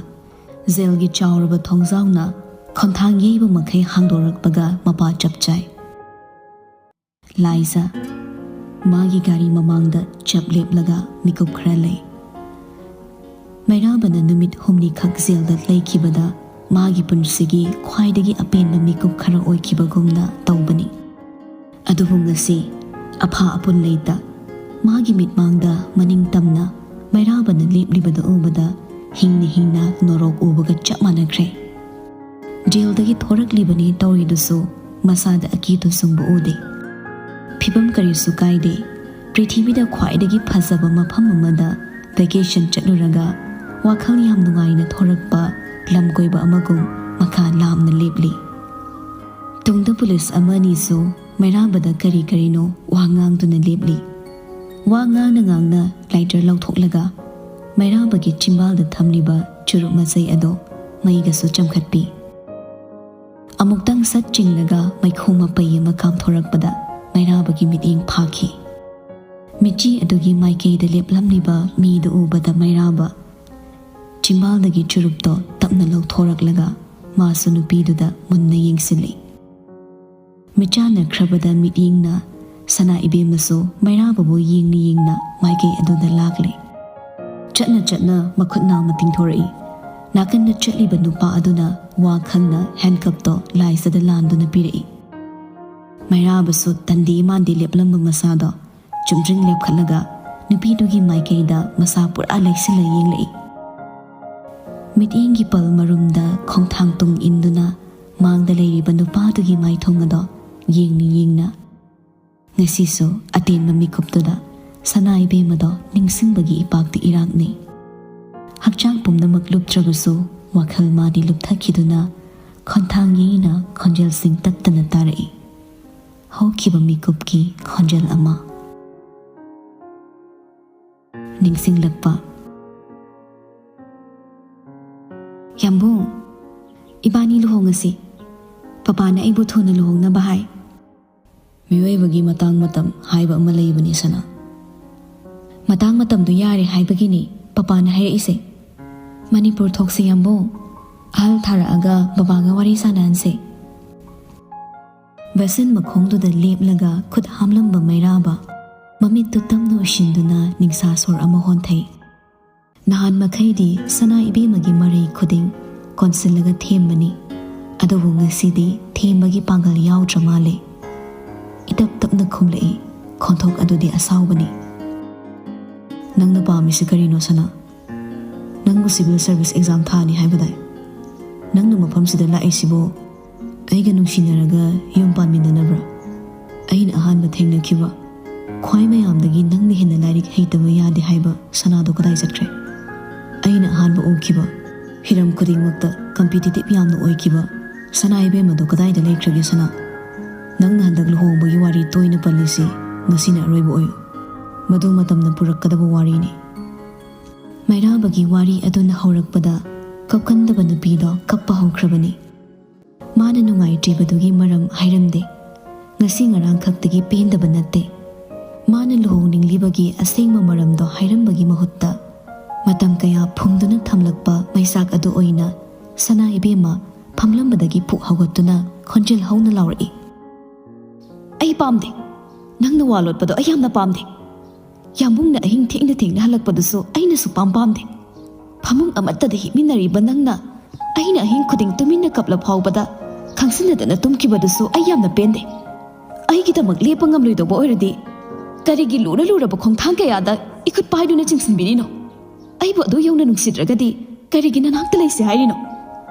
ꯖꯦꯜꯒꯤ ꯆꯥꯎꯔꯕ ꯊꯣꯡꯖꯥꯎꯅ ꯈꯣꯡꯊꯥꯡ ꯌꯩꯕ ꯃꯈꯩ ꯍꯥꯡꯗꯣꯔꯛꯄꯒ ꯃꯄꯥ ꯆꯞ ꯆꯥꯏ꯫ ꯂꯥꯏꯖ ꯃꯥꯒꯤ ꯒꯥꯔꯤ ꯃꯃꯥꯡꯗ ꯆꯞ ꯂꯦꯞꯂꯒ ꯃꯤꯀꯨꯞ ꯈꯔ ꯂꯩ꯫ ꯃꯩꯔꯥꯕꯅ ꯅꯨꯃꯤꯠ ꯍꯨꯝꯅꯤꯈꯛ ꯖꯦꯜꯗ ꯂꯩꯈꯤꯕꯗ ꯃꯥꯒꯤ ꯄꯨꯟꯁꯤꯒꯤ ꯈ꯭ꯋꯥꯏꯗꯒꯤ ꯑꯄꯦꯟꯕ ꯃꯤꯀꯨꯞ ꯈꯔ ꯑꯣꯏꯈꯤꯕꯒꯨꯝꯅ ꯇꯧꯕꯅꯤ꯫ ꯑꯗꯨꯕꯨ ꯉꯁꯤ ꯑꯐꯥ ꯑꯄꯨꯟ ꯂꯩꯇ ꯃꯥꯒꯤ ꯃꯤꯠꯃꯥꯡꯗ ꯃꯅꯤꯡ ꯇꯝꯅ ꯃꯩꯔꯥꯕꯅ ꯂꯦꯞꯂꯤꯕꯗꯨ ꯎꯕꯗ ꯍꯤꯡꯅ ꯍꯤꯡꯅ ꯅꯣꯔꯣꯛ ꯎꯕꯒ ꯆꯞ ꯃꯥꯟꯅꯈ꯭ꯔꯦ꯫ ꯖꯦꯜꯗꯒꯤ ꯊꯣꯔꯛꯂꯤꯕꯅꯤ ꯇꯧꯔꯤꯗꯨꯁꯨ ꯃꯁꯥꯗ ꯑꯀꯤ ꯇꯨꯁꯨꯡꯕ ꯎꯗꯦ꯫ ꯐꯤꯕꯝ ꯀꯔꯤꯁꯨ ꯀꯥꯏꯗꯦ꯫ ꯄ꯭ꯔꯤꯊꯤꯕꯤꯗ ꯈ꯭ꯋꯥꯏꯗꯒꯤ ꯐꯖꯕ ꯃꯐꯝ ꯑꯃꯗ ꯚꯦꯀꯦꯁꯟ ꯆꯠꯂꯨꯔꯒ ꯋꯥꯈꯜ ꯌꯥꯝ ꯅꯨꯡꯉꯥꯏꯅ ꯊꯣꯔꯛꯄ ꯂꯝꯀꯣꯏꯕ ꯑꯃꯒꯨꯝ ꯃꯈꯥ ꯂꯥꯝꯅ ꯂꯦꯞꯂꯤ꯫ ꯇꯨꯡꯗ ꯄꯨꯂꯤꯁ ꯑꯃ ꯑꯅꯤꯁꯨ ꯃꯩꯔꯥꯕꯗ ꯀꯔꯤ ꯀꯔꯤꯅꯣ ꯋꯥ ꯉꯥꯡꯗꯨꯅ ꯂꯦꯞꯂꯤ꯫ ꯋꯥ ꯉꯥꯡꯅ ꯉꯥꯡꯅ ꯂꯥꯏꯇꯔ ꯂꯧꯊꯣꯛꯂꯒ ꯃꯩꯔꯥꯕꯒꯤ ꯆꯤꯝꯕꯥꯜꯗ ꯊꯝꯂꯤꯕ ꯆꯨꯔꯨꯞ ꯃꯆꯩ ꯑꯗꯣ ꯃꯩꯒꯁꯨ ꯆꯝꯈꯠꯄꯤ꯫ ꯑꯃꯨꯛꯇꯪ ꯁꯠ ꯆꯤꯡꯂꯒ ꯃꯩꯈꯨ ꯃꯄꯩ ꯑꯃ ꯀꯥꯝꯊꯣꯔꯛꯄꯗ ꯃꯩꯔꯥꯕꯒꯤ ꯃꯤꯠꯌꯦꯡ ꯐꯥꯈꯤ꯫ ꯃꯤꯆꯤ ꯑꯗꯨꯒꯤ ꯃꯥꯏꯀꯩꯗ ꯂꯦꯞꯂꯝꯂꯤꯕ ꯃꯤꯗꯨ ꯎꯕꯗ ꯃꯩꯔꯥꯕ ꯆꯤꯝꯕꯥꯜꯗꯒꯤ ꯆꯨꯔꯨꯞꯇꯣ ꯇꯞꯅ ꯂꯧꯊꯣꯔꯛꯂꯒ ꯃꯥꯁꯨ ꯅꯨꯄꯤꯗꯨꯗ ꯃꯨꯟꯅ ꯌꯦꯡꯁꯤꯜꯂꯤ꯫ ꯃꯤꯠꯆꯥꯟꯅꯈ꯭ꯔꯕꯗ ꯃꯤꯠꯌꯦꯡꯅ ꯁꯅꯥ ꯏꯕꯦꯝꯃꯁꯨ ꯃꯩꯔꯥꯕꯕꯨ ꯌꯦꯡꯅ ꯌꯦꯡꯅ ꯃꯥꯏꯀꯩ ꯑꯗꯨꯗ ꯂꯥꯛꯂꯦ꯫ ꯆꯠꯅ ꯆꯠꯅ ꯃꯈꯨꯠ ꯅꯥꯝꯃ ꯇꯤꯡꯊꯣꯔꯛꯏ꯫ ꯅꯥꯀꯟꯗ ꯆꯠꯂꯤꯕ ꯅꯨꯄꯥ ꯑꯗꯨꯅ ꯋꯥ ꯈꯪꯅ ꯍꯦꯟꯀꯞꯇꯣ ꯂꯥꯏꯖꯗ ꯂꯥꯟꯗꯨꯅ ꯄꯤꯔꯛꯏ꯫ ꯃꯩꯔꯥꯕꯁꯨ ꯇꯟꯗꯤ ꯃꯥꯟꯗꯤ ꯂꯦꯞꯂꯝꯕ ꯃꯁꯥꯗꯣ ꯆꯨꯝꯗ꯭ꯔꯤꯡ ꯂꯦꯞꯈꯠꯂꯒ ꯅꯨꯄꯤꯗꯨꯒꯤ ꯃꯥꯏꯀꯩꯗ ꯃꯁꯥ ꯄꯨꯔꯥ ꯂꯩꯁꯤꯜꯂ ꯌꯦꯡꯂꯛꯏ꯫ ꯃꯤꯠꯌꯦꯡꯒꯤ ꯄꯜ ꯃꯔꯨꯝꯗ ꯈꯣꯡꯊꯥꯡ ꯇꯨꯡ ꯏꯟꯗꯨꯅ ꯃꯥꯡꯗ ꯂꯩꯔꯤꯕ ꯅꯨꯄꯥꯗꯨꯒꯤ ꯃꯥꯏꯊꯣꯡ ꯑꯗꯣ ꯌꯦꯡꯅ ꯌꯦꯡꯅ ꯉꯁꯤꯁꯨ ꯑꯇꯦꯟꯕ ꯃꯤꯀꯨꯞꯇꯨꯗ ꯁꯅꯥ ꯏꯕꯦꯝꯃꯗꯣ ꯅꯤꯡꯁꯤꯡꯕꯒꯤ ꯏꯄꯥꯛꯇ ꯏꯔꯥꯛꯅꯩ꯫ ꯍꯛꯆꯥꯡ ꯄꯨꯝꯅꯃꯛ ꯂꯨꯞꯇ꯭ꯔꯕꯁꯨ ꯋꯥꯈꯜ ꯃꯥꯗꯤ ꯂꯨꯞꯊꯈꯤꯗꯨꯅ ꯈꯣꯟꯊꯥꯡ ꯌꯩꯅ ꯈꯣꯟꯖꯦꯜꯁꯤꯡ ꯇꯠꯇꯅ ꯇꯥꯔꯛꯏ꯫ ꯍꯧꯈꯤꯕ ꯃꯤꯀꯨꯞꯀꯤ ꯈꯣꯟꯖꯦꯜ ꯑꯃ꯫ ꯅꯤꯡꯁꯤꯡꯂꯛꯄ꯫ ꯌꯥꯝꯕꯨꯡ, ꯏꯕꯥꯅꯤ ꯂꯨꯍꯣꯡꯉꯁꯤ꯫ ꯄꯄꯥꯅ ꯑꯩꯕꯨ ꯊꯨꯅ ꯂꯨꯍꯣꯡꯅꯕ ꯍꯥꯏ꯫ ꯃꯤꯑꯣꯏꯕꯒꯤ ꯃꯇꯥꯡ ꯃꯇꯝ ꯍꯥꯏꯕ ꯑꯃ ꯂꯩꯕꯅꯤ ꯁꯅꯥ꯫ ꯃꯇꯥꯡ ꯃꯇꯝꯗꯨ ꯌꯥꯔꯦ ꯍꯥꯏꯕꯒꯤꯅꯤ ꯄꯄꯥꯅ ꯍꯥꯏꯔꯛꯏꯁꯦ꯫ ꯃꯅꯤꯄꯨꯔ ꯊꯣꯛꯁꯤ ꯌꯥꯝꯕꯨꯡ꯫ ꯑꯍꯜ ꯊꯥꯔꯛꯑꯒ ꯕꯕꯥꯒ ꯋꯥꯔꯤ ꯁꯥꯟꯅꯍꯟꯁꯦ꯫ ꯕꯦꯁꯤꯟ ꯃꯈꯣꯡꯗꯨꯗ ꯂꯦꯞꯂꯒ ꯈꯨꯠ ꯍꯥꯝꯂꯝꯕ ꯃꯩꯔꯥꯕ ꯃꯃꯤꯠꯇꯨ ꯇꯞꯅ ꯎꯏꯁꯤꯟꯗꯨꯅ ꯅꯤꯡꯁꯥ ꯁꯣꯔ ꯑꯃ ꯍꯣꯟꯊꯩ꯫ ꯅꯍꯥꯟ ꯃꯈꯩꯗꯤ ꯁꯅꯥ ꯏꯕꯦꯝꯃꯒꯤ ꯃꯔꯩ ꯈꯨꯗꯤꯡ ꯀꯣꯟꯁꯤꯜꯂꯒ ꯊꯦꯝꯕꯅꯤ꯫ ꯑꯗꯨꯕꯨ ꯉꯁꯤꯗꯤ ꯊꯦꯝꯕꯒꯤ ꯄꯥꯡꯒꯜ ꯌꯥꯎꯗ꯭ꯔ ꯃꯥꯜꯂꯦ꯫ ꯏꯇꯞ ꯇꯞꯅ ꯈꯨꯝꯂꯛꯏ꯫ ꯈꯣꯟꯊꯣꯛ ꯑꯗꯨꯗꯤ ꯑꯁꯥꯎꯕꯅꯤ꯫ "ꯅꯪꯅ ꯄꯥꯝꯃꯤꯁꯤ ꯀꯔꯤꯅꯣ ꯁꯅꯥ? ꯅꯪꯕꯨ civil service exam ꯊꯥꯅꯤ ꯍꯥꯏꯕꯗꯥꯏ? ꯅꯪꯅ ꯃꯐꯝꯁꯤꯗ ꯂꯥꯛꯏꯁꯤꯕꯨ ꯑꯩꯒ ꯅꯨꯡꯁꯤꯅꯔꯒ ꯌꯨꯝ ꯄꯥꯟꯃꯤꯟꯅꯅꯕ꯭ꯔꯥ? ꯑꯩꯅ ꯑꯍꯥꯟꯕ ꯊꯦꯡꯅꯈꯤꯕ, ꯈ꯭ꯋꯥꯏ ꯃꯌꯥꯝꯗꯒꯤ ꯅꯪꯅ ꯍꯦꯟꯅ ꯂꯥꯏꯔꯤꯛ ꯍꯩꯇꯕ ꯌꯥꯗꯦ ꯍꯥꯏꯕ ꯁꯅꯥꯗꯣ ꯀꯗꯥꯏ ꯆꯠꯈ꯭ꯔꯦ? ꯑꯩꯅ ꯑꯍꯥꯟꯕ ꯎꯈꯤꯕ, ꯍꯤꯔꯝ ꯈꯨꯗꯤꯡꯃꯛꯇ competitive ꯌꯥꯝꯅ ꯑꯣꯏꯈꯤꯕ ꯁꯅꯥ ꯏꯕꯦꯝꯃꯗꯣ ꯀꯗꯥꯏꯗ ꯂꯩꯈ꯭ꯔꯒꯦ ꯁꯅꯥ? ꯅꯪꯅ ꯍꯟꯗꯛ ꯂꯨꯍꯣꯡꯕꯒꯤ ꯋꯥꯔꯤ ꯇꯣꯏꯅ ꯄꯜꯂꯤꯁꯤ ꯉꯁꯤꯅ ꯑꯔꯣꯏꯕ ꯑꯣꯏꯌꯨ꯫ ꯃꯗꯨ ꯃꯇꯝꯅ ꯄꯨꯔꯛꯀꯗꯕ ꯋꯥꯔꯤꯅꯤ꯫" ꯃꯩꯔꯥꯕꯒꯤ ꯋꯥꯔꯤ ꯑꯗꯨꯅ ꯍꯧꯔꯛꯄꯗ ꯀꯞꯀꯟꯗꯕ ꯅꯨꯄꯤꯗꯣ ꯀꯞꯄ ꯍꯧꯈ꯭ꯔꯕꯅꯤ꯫ ꯃꯥꯅ ꯅꯨꯡꯉꯥꯏꯇ꯭ꯔꯤꯕꯗꯨꯒꯤ ꯃꯔꯝ ꯍꯥꯏꯔꯝꯗꯦ꯫ ꯉꯁꯤ ꯉꯔꯥꯡ ꯈꯛꯇꯒꯤ ꯄꯦꯟꯗꯕ ꯅꯠꯇꯦ꯫ ꯃꯥꯅ ꯂꯨꯍꯣꯡꯅꯤꯡꯂꯤꯕꯒꯤ ꯑꯁꯦꯡꯕ ꯃꯔꯝꯗꯣ ꯍꯥꯏꯔꯝꯕꯒꯤ ꯃꯍꯨꯠꯇ ꯃꯇꯝ ꯀꯌꯥ ꯐꯨꯝꯗꯨꯅ ꯊꯝꯂꯛꯄ ꯃꯩꯆꯥꯛ ꯑꯗꯨ ꯑꯣꯏꯅ ꯁꯅꯥ ꯏꯕꯦꯝꯃ ꯐꯝꯂꯝꯕꯗꯒꯤ ꯄꯨꯛ ꯍꯧꯒꯠꯇꯨꯅ ꯈꯣꯟꯖꯦꯜ ꯍꯧꯅ ꯂꯥꯎꯔꯛꯏ꯫ "ꯑꯩ ꯄꯥꯝꯗꯦ꯫ ꯅꯪꯅ ꯋꯥ ꯂꯣꯠꯄꯗꯣ ꯑꯩ ꯌꯥꯝꯅ ꯄꯥꯝꯗꯦ꯫ ꯌꯥꯝꯕꯨꯡꯅ ꯑꯍꯤꯡ ꯊꯦꯡꯅ ꯊꯦꯡꯅ ꯍꯜꯂꯛꯄꯗꯨꯁꯨ ꯑꯩꯅꯁꯨ ꯄꯥꯝ ꯄꯥꯝꯗꯦ꯫ ꯐꯃꯨꯡ ꯑꯃꯠꯇꯗ ꯍꯤꯞꯃꯤꯟꯅꯔꯤꯕ ꯅꯪꯅ ꯑꯩꯅ ꯑꯍꯤꯡ ꯈꯨꯗꯤꯡ ꯇꯨꯃꯤꯟꯅ ꯀꯞꯂ ꯐꯥꯎꯕꯗ ꯈꯪꯁꯤꯟꯅꯗꯅ ꯇꯨꯝꯈꯤꯕꯗꯨꯁꯨ ꯑꯩ ꯌꯥꯝꯅ ꯄꯦꯟꯗꯦ꯫ ꯑꯩꯒꯤꯗꯃꯛ ꯂꯦꯞꯄ ꯉꯝꯂꯣꯏꯗꯧꯕ ꯑꯣꯏꯔꯗꯤ ꯀꯔꯤꯒꯤ ꯂꯨꯔ ꯂꯨꯔꯕ ꯈꯣꯡꯊꯥꯡ ꯀꯌꯥꯗ ꯏꯈꯨꯠ ꯄꯥꯏꯗꯨꯅ ꯆꯤꯡꯁꯤꯟꯕꯤꯔꯤꯅꯣ? ꯑꯩꯕꯨ ꯑꯗꯨ ꯌꯧꯅ ꯅꯨꯡꯁꯤꯗ꯭ꯔꯒꯗꯤ ꯀꯔꯤꯒꯤ ꯅꯅꯥꯛꯇ ꯂꯩꯁꯦ ꯍꯥꯏꯔꯤꯅꯣ?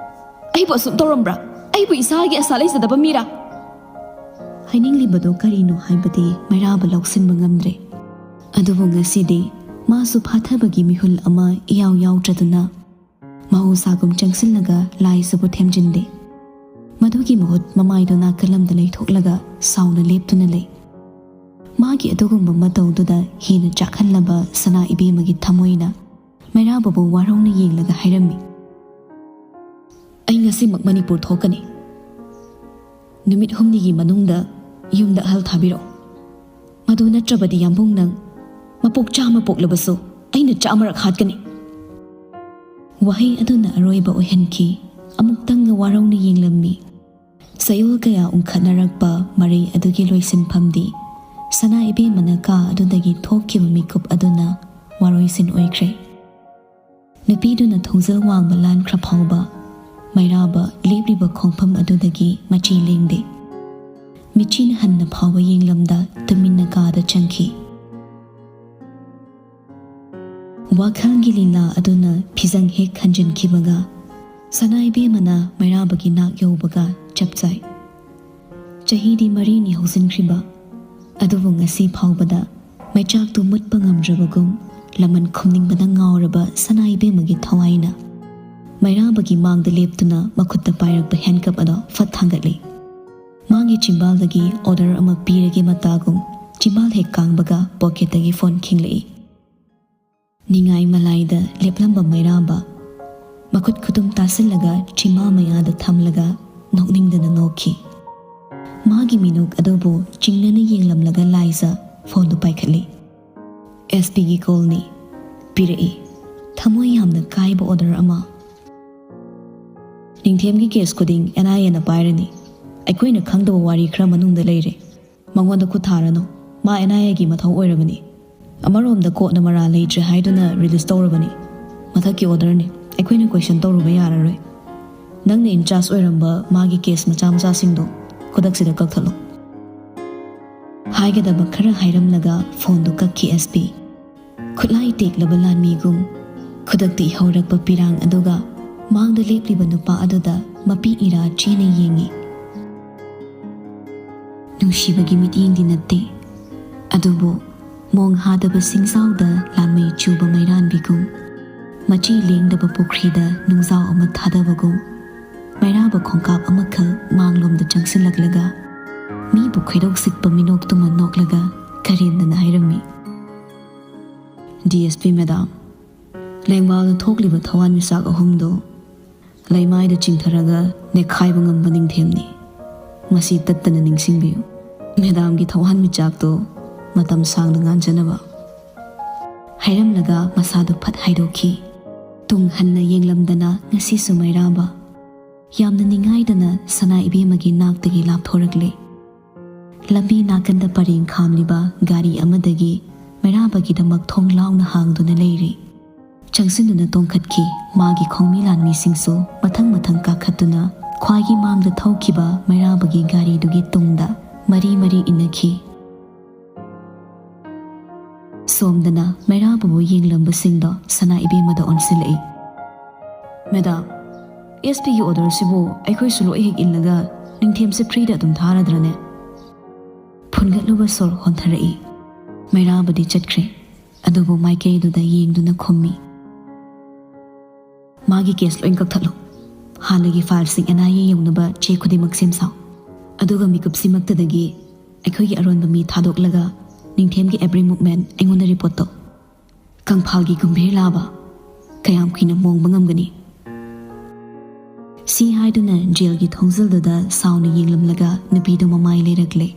ꯑꯩꯕꯨ ꯑꯁꯨꯛ ꯇꯧꯔꯝꯕ꯭ꯔꯥ? ꯑꯩꯕꯨ ꯏꯁꯥꯒꯤ ꯑꯁꯥ ꯂꯩꯖꯗꯕ ꯃꯤꯔꯥ? ꯍꯥꯏꯅꯤꯡꯂꯤꯕꯗꯨ ꯀꯔꯤꯅꯣ ꯍꯥꯏꯕꯗꯤ ꯃꯩꯔꯥꯕ ꯂꯧꯁꯤꯟꯕ ꯉꯝꯗ꯭ꯔꯦ꯫ ꯑꯗꯨꯕꯨ ꯉꯁꯤꯗꯤ ꯃꯥꯁꯨ ꯐꯥꯊꯕꯒꯤ ꯃꯤꯍꯨꯜ ꯑꯃ ꯏꯌꯥꯎ ꯌꯥꯎꯗ꯭ꯔꯗꯨꯅ ꯃꯍꯧꯁꯥꯒꯨꯝ ꯆꯪꯁꯤꯜꯂꯒ ꯂꯥꯏꯁꯨꯕꯨ ꯊꯦꯝꯖꯤꯟꯗꯦ꯫ ꯃꯗꯨꯒꯤ ꯃꯍꯨꯠ ꯃꯃꯥꯏꯗꯨ ꯅꯥꯀꯜꯂꯝꯗ ꯂꯩꯊꯣꯛꯂꯒ ꯁꯥꯎꯅ ꯂꯦꯞꯇꯨꯅ ꯂꯩ꯫ ꯃꯥꯒꯤ ꯑꯗꯨꯒꯨꯝꯕ ꯃꯇꯧꯗꯨꯗ ꯍꯦꯟꯅ ꯆꯥꯛꯍꯜꯂꯕ ꯁꯅꯥ ꯏꯕꯦꯝꯃꯒꯤ ꯊꯃꯣꯏꯅ ꯃꯩꯔꯥꯕꯕꯨ ꯋꯥꯔꯧꯅ ꯌꯦꯡꯂꯒ ꯍꯥꯏꯔꯝꯃꯤ, "ꯑꯩ ꯉꯁꯤꯃꯛ ꯃꯅꯤꯄꯨꯔ ꯊꯣꯛꯀꯅꯤ꯫ ꯅꯨꯃꯤꯠ ꯍꯨꯝꯅꯤꯒꯤ ꯃꯅꯨꯡꯗ ꯌꯨꯝꯗ ꯑꯍꯜ ꯊꯥꯕꯤꯔꯛꯑꯣ꯫ ꯃꯗꯨ ꯅꯠꯇ꯭ꯔꯕꯗꯤ ꯌꯥꯝꯕꯨꯡ ꯅꯪ ꯃꯄꯣꯛ ꯆꯥꯝꯃ ꯄꯣꯛꯂꯕꯁꯨ ꯑꯩꯅ ꯆꯥꯝꯃꯔꯛ ꯍꯥꯠꯀꯅꯤ"꯫ ꯋꯥꯍꯩ ꯑꯗꯨꯅ ꯑꯔꯣꯏꯕ ꯑꯣꯏꯍꯟꯈꯤ꯫ ꯑꯃꯨꯛꯇꯪꯒ ꯋꯥꯔꯧꯅ ꯌꯦꯡꯂꯝꯃꯤ꯫ ꯆꯌꯣꯜ ꯀꯌꯥ ꯎꯪꯈꯠꯅꯔꯛꯄ ꯃꯔꯩ ꯑꯗꯨꯒꯤ ꯂꯣꯏꯁꯤꯟꯐꯝꯗꯤ ꯁꯅꯥ ꯏꯕꯦꯝꯃꯅ ꯀꯥ ꯑꯗꯨꯗꯒꯤ ꯊꯣꯛꯈꯤꯕ ꯃꯤꯀꯨꯞ ꯑꯗꯨꯅ ꯋꯥꯔꯣꯏꯁꯤꯟ ꯑꯣꯏꯈ꯭ꯔꯦ꯫ ꯅꯨꯄꯤꯗꯨꯅ ꯊꯣꯡꯖꯤꯜ ꯋꯥꯡꯃ ꯂꯥꯟꯈ꯭ꯔ ꯐꯥꯎꯕ ꯃꯩꯔꯥꯕ ꯂꯦꯞꯂꯤꯕ ꯈꯣꯡꯐꯝ ꯑꯗꯨꯗꯒꯤ ꯃꯆꯤ ꯂꯦꯡꯗꯦ꯫ ꯃꯤꯠꯆꯤꯅ ꯍꯟꯅ ꯐꯥꯎꯕ ꯌꯦꯡꯂꯝꯗ ꯇꯨꯃꯤꯟꯅ ꯀꯥꯗ ꯆꯪꯈꯤ꯫ ꯋꯥꯈꯜꯒꯤ ꯂꯤꯂꯥ ꯑꯗꯨꯅ ꯐꯤꯖꯪ ꯍꯦꯛ ꯈꯟꯖꯤꯟꯈꯤꯕꯒ ꯁꯅꯥ ꯏꯕꯦꯝꯃꯅ ꯃꯩꯔꯥꯕꯒꯤ ꯅꯥꯛ ꯌꯧꯕꯒ ꯆꯞ ꯆꯥꯏ꯫ ꯆꯍꯤꯗꯤ ꯃꯔꯤꯅꯤ ꯍꯧꯖꯤꯟꯈ꯭ꯔꯤꯕ, ꯑꯗꯨꯕꯨ ꯉꯁꯤ ꯐꯥꯎꯕꯗ ꯃꯩꯆꯥꯛꯇꯨ ꯃꯨꯠꯄ ꯉꯝꯗ꯭ꯔꯕꯒꯨꯝ ꯂꯃꯟ ꯈꯨꯝꯅꯤꯡꯕꯅ ꯉꯥꯎꯔꯕ ꯁꯅꯥ ꯏꯕꯦꯝꯃꯒꯤ ꯊꯋꯥꯏꯅ ꯃꯩꯔꯥꯕꯒꯤ ꯃꯥꯡꯗ ꯂꯦꯞꯇꯨꯅ ꯃꯈꯨꯠꯇ ꯄꯥꯏꯔꯛꯄ ꯍꯦꯟꯀꯞ ꯑꯗꯣ ꯐꯠ ꯊꯥꯡꯒꯠꯂꯤ꯫ ꯃꯥꯒꯤ ꯆꯤꯝꯕꯥꯜꯗꯒꯤ ꯑꯣꯔꯗꯔ ꯑꯃ ꯄꯤꯔꯒꯦ ꯃꯇꯥꯒꯨꯝ ꯆꯤꯝꯕꯥꯜ ꯍꯦꯛ ꯀꯥꯡꯕꯒ ꯄꯣꯀꯦꯠꯇꯒꯤ ꯐꯣꯟ ꯈꯤꯡꯂꯛꯏ꯫ ꯅꯤꯡꯉꯥꯏ ꯃꯂꯥꯏꯗ ꯂꯦꯞꯂꯝꯕ ꯃꯩꯔꯥꯕ ꯃꯈꯨꯠ ꯈꯨꯇꯨꯝ ꯇꯥꯁꯤꯜꯂꯒ ꯆꯤꯃꯥ ꯃꯌꯥꯗ ꯊꯝꯂꯒ ꯅꯣꯛꯅꯤꯡꯗꯅ ꯅꯣꯛꯈꯤ꯫ ꯃꯥꯒꯤ ꯃꯤꯅꯣꯛ ꯑꯗꯨꯕꯨ ꯆꯤꯡꯅꯅ ꯌꯦꯡꯂꯝꯂꯒ ꯂꯥꯏꯖ ꯐꯣꯟꯗꯨ ꯄꯥꯏꯈꯠꯂꯤ꯫ "ꯑꯦꯁ ꯄꯤꯒꯤ ꯀꯣꯜꯅꯤ꯫ ꯄꯤꯔꯛꯏ꯫ ꯊꯃꯣꯏ ꯌꯥꯝꯅ ꯀꯥꯏꯕ ꯑꯣꯔꯗꯔ ꯑꯃ꯫ ꯅꯤꯡꯊꯦꯝꯒꯤ ꯀꯦꯁ ꯈꯨꯗꯤꯡ ꯑꯦꯟ ꯑꯥꯏ ꯑꯦꯅ ꯄꯥꯏꯔꯅꯤ꯫ ꯑꯩꯈꯣꯏꯅ ꯈꯪꯗꯕ ꯋꯥꯔꯤ ꯈꯔ ꯃꯅꯨꯡꯗ ꯂꯩꯔꯦ꯫ ꯃꯉꯣꯟꯗ ꯈꯨꯠ ꯊꯥꯔꯅꯨ꯫ ꯃꯥ ꯑꯦꯟ ꯑꯥꯏ ꯑꯦꯒꯤ ꯃꯊꯧ ꯑꯣꯏꯔꯕꯅꯤ꯫ ꯑꯃꯔꯣꯝꯗ ꯀꯣꯔꯠꯅ ꯃꯔꯥꯜ ꯂꯩꯇ꯭ꯔꯦ ꯍꯥꯏꯗꯨꯅ ꯔꯤꯂꯤꯁ ꯇꯧꯔꯕꯅꯤ꯫ ꯃꯊꯛꯀꯤ ꯑꯣꯔꯗꯔꯅꯤ꯫ ꯑꯩꯈꯣꯏꯅ ꯀꯣꯏꯁꯟ ꯇꯧꯔꯨꯕ ꯌꯥꯔꯔꯣꯏ꯫ ꯅꯪꯅ ꯏꯟꯆꯥꯔꯖ ꯑꯣꯏꯔꯝꯕ ꯃꯥꯒꯤ ꯀꯦꯁ ꯃꯆꯥ ꯃꯆꯥꯁꯤꯡꯗꯣ ꯈꯨꯗꯛꯁꯤꯗ ꯀꯛꯊꯠꯂꯣ"꯫ ꯍꯥꯏꯒꯗꯕ ꯈꯔ ꯍꯥꯏꯔꯝꯂꯒ ꯐꯣꯟꯗꯨ ꯀꯛꯈꯤ ꯑꯦꯁ ꯄꯤ꯫ ꯈꯨꯠꯂꯥꯏ ꯇꯦꯛꯂꯕ ꯂꯥꯟꯃꯤꯒꯨꯝ ꯈꯨꯗꯛꯇ ꯏꯍꯧꯔꯛꯄ ꯄꯤꯔꯥꯡ ꯑꯗꯨꯒ ꯃꯥꯡꯗ ꯂꯦꯞꯂꯤꯕ ꯅꯨꯄꯥ ꯑꯗꯨꯗ ꯃꯄꯤ ꯏꯔꯥ ꯆꯦꯅ ꯌꯦꯡꯉꯤ꯫ ꯅꯨꯡꯁꯤꯕꯒꯤ ꯃꯤꯠꯌꯦꯡꯗꯤ ꯅꯠꯇꯦ, ꯑꯗꯨꯕꯨ ꯃꯣꯡ ꯍꯥꯗꯕ ꯁꯤꯡꯖꯥꯎꯗ ꯂꯥꯟꯃꯩ ꯆꯨꯕ ꯃꯩꯔꯥꯟꯕꯤꯒꯨꯝ, ꯃꯆꯤ ꯂꯦꯡꯗꯕ ꯄꯨꯈ꯭ꯔꯤꯗ ꯅꯨꯡꯖꯥꯎ ꯑꯃ ꯊꯥꯗꯕꯒꯨꯝ, ꯃꯩꯔꯥꯕ ꯈꯣꯡꯀꯥꯞ ꯑꯃꯈꯛ ꯃꯥꯡꯂꯣꯝꯗ ꯆꯪꯁꯤꯜꯂꯛꯂꯒ ꯃꯤꯕꯨ ꯈꯣꯏꯗꯧ ꯁꯤꯛꯄ ꯃꯤꯅꯣꯛꯇꯨꯃ ꯅꯣꯛꯂꯒ ꯀꯔꯦꯝꯅꯅ ꯍꯥꯏꯔꯝꯃꯤ꯫ ꯗꯤ ꯑꯦꯁ ꯄꯤ ꯃꯦꯗꯥꯝ, ꯂꯦꯡꯕꯥꯜꯗ ꯊꯣꯛꯂꯤꯕ ꯊꯋꯥꯟꯃꯤꯆꯥꯛ ꯑꯍꯨꯝꯗꯨ ꯂꯩꯃꯥꯏꯗ ꯆꯤꯡꯊꯔꯒ ꯅꯦꯛꯈꯥꯏꯕ ꯉꯝꯕ ꯅꯤꯡꯊꯦꯝꯅꯤ꯫ ꯃꯁꯤ ꯇꯠꯇꯅ ꯅꯤꯡꯁꯤꯡꯕꯤꯌꯨ꯫ ꯃꯦꯗꯥꯝꯒꯤ ꯊꯋꯥꯟꯃꯤꯆꯥꯛꯇꯨ ꯃꯇꯝ ꯁꯥꯡꯅ ꯉꯥꯟꯖꯅꯕ꯫ ꯍꯥꯏꯔꯝꯂꯒ ꯃꯁꯥꯗꯨ ꯐꯠ ꯍꯥꯏꯗꯣꯛꯈꯤ꯫ ꯇꯨꯡ ꯍꯟꯅ ꯌꯦꯡꯂꯝꯗꯅ ꯉꯁꯤꯁꯨ ꯃꯩꯔꯥꯕ ꯌꯥꯝꯅ ꯅꯤꯡꯉꯥꯏꯗꯅ ꯁꯅꯥ ꯏꯕꯦꯝꯃꯒꯤ ꯅꯥꯛꯇꯒꯤ ꯂꯥꯞꯊꯣꯔꯛꯂꯦ꯫ ꯂꯝꯕꯤ ꯅꯥꯀꯟꯗ ꯄꯔꯦꯡ ꯈꯥꯝꯂꯤꯕ ꯒꯥꯔꯤ ꯑꯃꯗꯒꯤ ꯃꯩꯔꯥꯕꯒꯤꯗꯃꯛ ꯊꯣꯡ ꯂꯥꯎꯅ ꯍꯥꯡꯗꯨꯅ ꯂꯩꯔꯤ꯫ ꯆꯪꯁꯤꯟꯗꯨꯅ ꯇꯣꯡꯈꯠꯈꯤ꯫ ꯃꯥꯒꯤ ꯈꯣꯡꯃꯤ ꯂꯥꯟꯃꯤꯁꯤꯡꯁꯨ ꯃꯊꯪ ꯃꯊꯪ ꯀꯥꯈꯠꯇꯨꯅ ꯈ꯭ꯋꯥꯏꯒꯤ ꯃꯥꯡꯗ ꯊꯧꯈꯤꯕ ꯃꯩꯔꯥꯕꯒꯤ ꯒꯥꯔꯤꯗꯨꯒꯤ ꯇꯨꯡꯗ ꯃꯔꯤ ꯃꯔꯤ ꯏꯟꯅꯈꯤ꯫ ꯁꯣꯝꯗꯅ ꯃꯩꯔꯥꯕꯕꯨ ꯌꯦꯡꯂꯝꯕꯁꯤꯡꯗꯣ ꯁꯅꯥ ꯏꯕꯦꯝꯃꯗ ꯑꯣꯟꯁꯤꯜꯂꯛꯏ꯫ ꯃꯦꯗꯥꯝ, ꯑꯦꯁ ꯄꯤꯒꯤ ꯑꯣꯔꯗꯔꯁꯤꯕꯨ ꯑꯩꯈꯣꯏꯁꯨ ꯂꯣꯏ ꯍꯦꯛ ꯏꯜꯂꯒ ꯅꯤꯡꯊꯦꯝꯁꯦ ꯐ꯭ꯔꯤꯗ ꯑꯗꯨꯝ ꯊꯥꯔꯗ꯭ꯔꯅꯦ? ꯐꯨꯟꯒꯠꯂꯨꯕ ꯁꯣꯔ ꯍꯣꯟꯊꯔꯛꯏ꯫ ꯃꯩꯔꯥꯕꯗꯤ ꯆꯠꯈ꯭ꯔꯦ, ꯑꯗꯨꯕꯨ ꯃꯥꯏꯀꯩꯗꯨꯗ ꯌꯦꯡꯗꯨꯅ ꯈꯨꯝꯃꯤ꯫ ꯃꯥꯒꯤ ꯀꯦꯁ ꯂꯣꯏ ꯀꯛꯊꯠꯂꯨ꯫ ꯍꯥꯟꯅꯒꯤ ꯐꯥꯏꯜꯁꯤꯡ ꯑꯦꯟ ꯑꯥꯏ ꯑꯦ ꯌꯧꯅꯕ ꯆꯦ ꯈꯨꯗꯤꯡꯃꯛ ꯁꯦꯝ ꯁꯥꯎ꯫ ꯑꯗꯨꯒ ꯃꯤꯀꯨꯞꯁꯤꯃꯛꯇꯗꯒꯤ ꯑꯩꯈꯣꯏꯒꯤ ꯑꯔꯣꯟꯕ ꯃꯤ ꯊꯥꯗꯣꯛꯂꯒ ꯅꯤꯡꯊꯦꯝꯒꯤ ꯑꯦꯕ꯭ꯔꯤ ꯃꯨꯚꯃꯦꯟ ꯑꯩꯉꯣꯟꯗ ꯔꯤꯄꯣꯔꯠ ꯇꯧ꯫ ꯀꯪꯐꯥꯜꯒꯤ ꯒꯨꯝꯚꯤꯔ ꯂꯥꯕ ꯀꯌꯥꯝ ꯀꯨꯏꯅ ꯃꯣꯡꯕ ꯉꯝꯒꯅꯤ? ꯁꯤ ꯍꯥꯏꯗꯨꯅ ꯖꯦꯜꯒꯤ ꯊꯣꯡꯖꯤꯜꯗꯨꯗ ꯁꯥꯎꯅ ꯌꯦꯡꯂꯝꯂꯒ ꯅꯨꯄꯤꯗꯨ ꯃꯃꯥꯏ ꯂꯩꯔꯛꯂꯦ꯫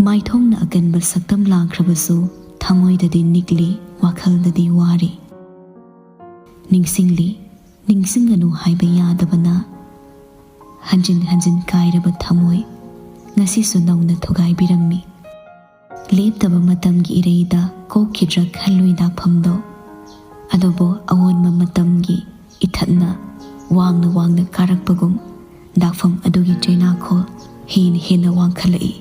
ꯃꯥꯏꯊꯣꯡꯅ ꯑꯀꯟꯕ ꯁꯛꯇꯝ ꯂꯥꯡꯈ꯭ꯔꯕꯁꯨ ꯊꯃꯣꯏꯗꯗꯤ ꯅꯤꯛꯂꯤ, ꯋꯥꯈꯜꯗꯗꯤ ꯋꯥꯔꯤ꯫ ꯅꯤꯡꯁꯤꯡꯂꯤ, ꯅꯤꯡꯁꯤꯡꯒꯅꯨ ꯍꯥꯏꯕ ꯌꯥꯗꯕꯅ ꯍꯟꯖꯤꯟ ꯍꯟꯖꯤꯟ ꯀꯥꯏꯔꯕ ꯊꯃꯣꯏ ꯉꯁꯤꯁꯨ ꯅꯧꯅ ꯊꯨꯒꯥꯏꯕꯤꯔꯝꯃꯤ꯫ ꯂꯦꯞꯇꯕ ꯃꯇꯝꯒꯤ ꯏꯔꯩꯗ ꯀꯣꯛꯈꯤꯗ꯭ꯔꯥ ꯈꯜꯂꯨꯏ ꯗꯥꯛꯐꯝꯗꯣ꯫ ꯑꯗꯨꯕꯨ ꯑꯑꯣꯟꯕ ꯃꯇꯝꯒꯤ ꯏꯊꯠꯅ ꯋꯥꯡꯅ ꯋꯥꯡꯅ ꯀꯥꯔꯛꯄꯒꯨꯝ ꯗꯥꯛꯐꯝ ꯑꯗꯨꯒꯤ ꯆꯩꯅꯥꯈꯣꯜ ꯍꯦꯟꯅ ꯍꯦꯟꯅ ꯋꯥꯡꯈꯠꯂꯛꯏ꯫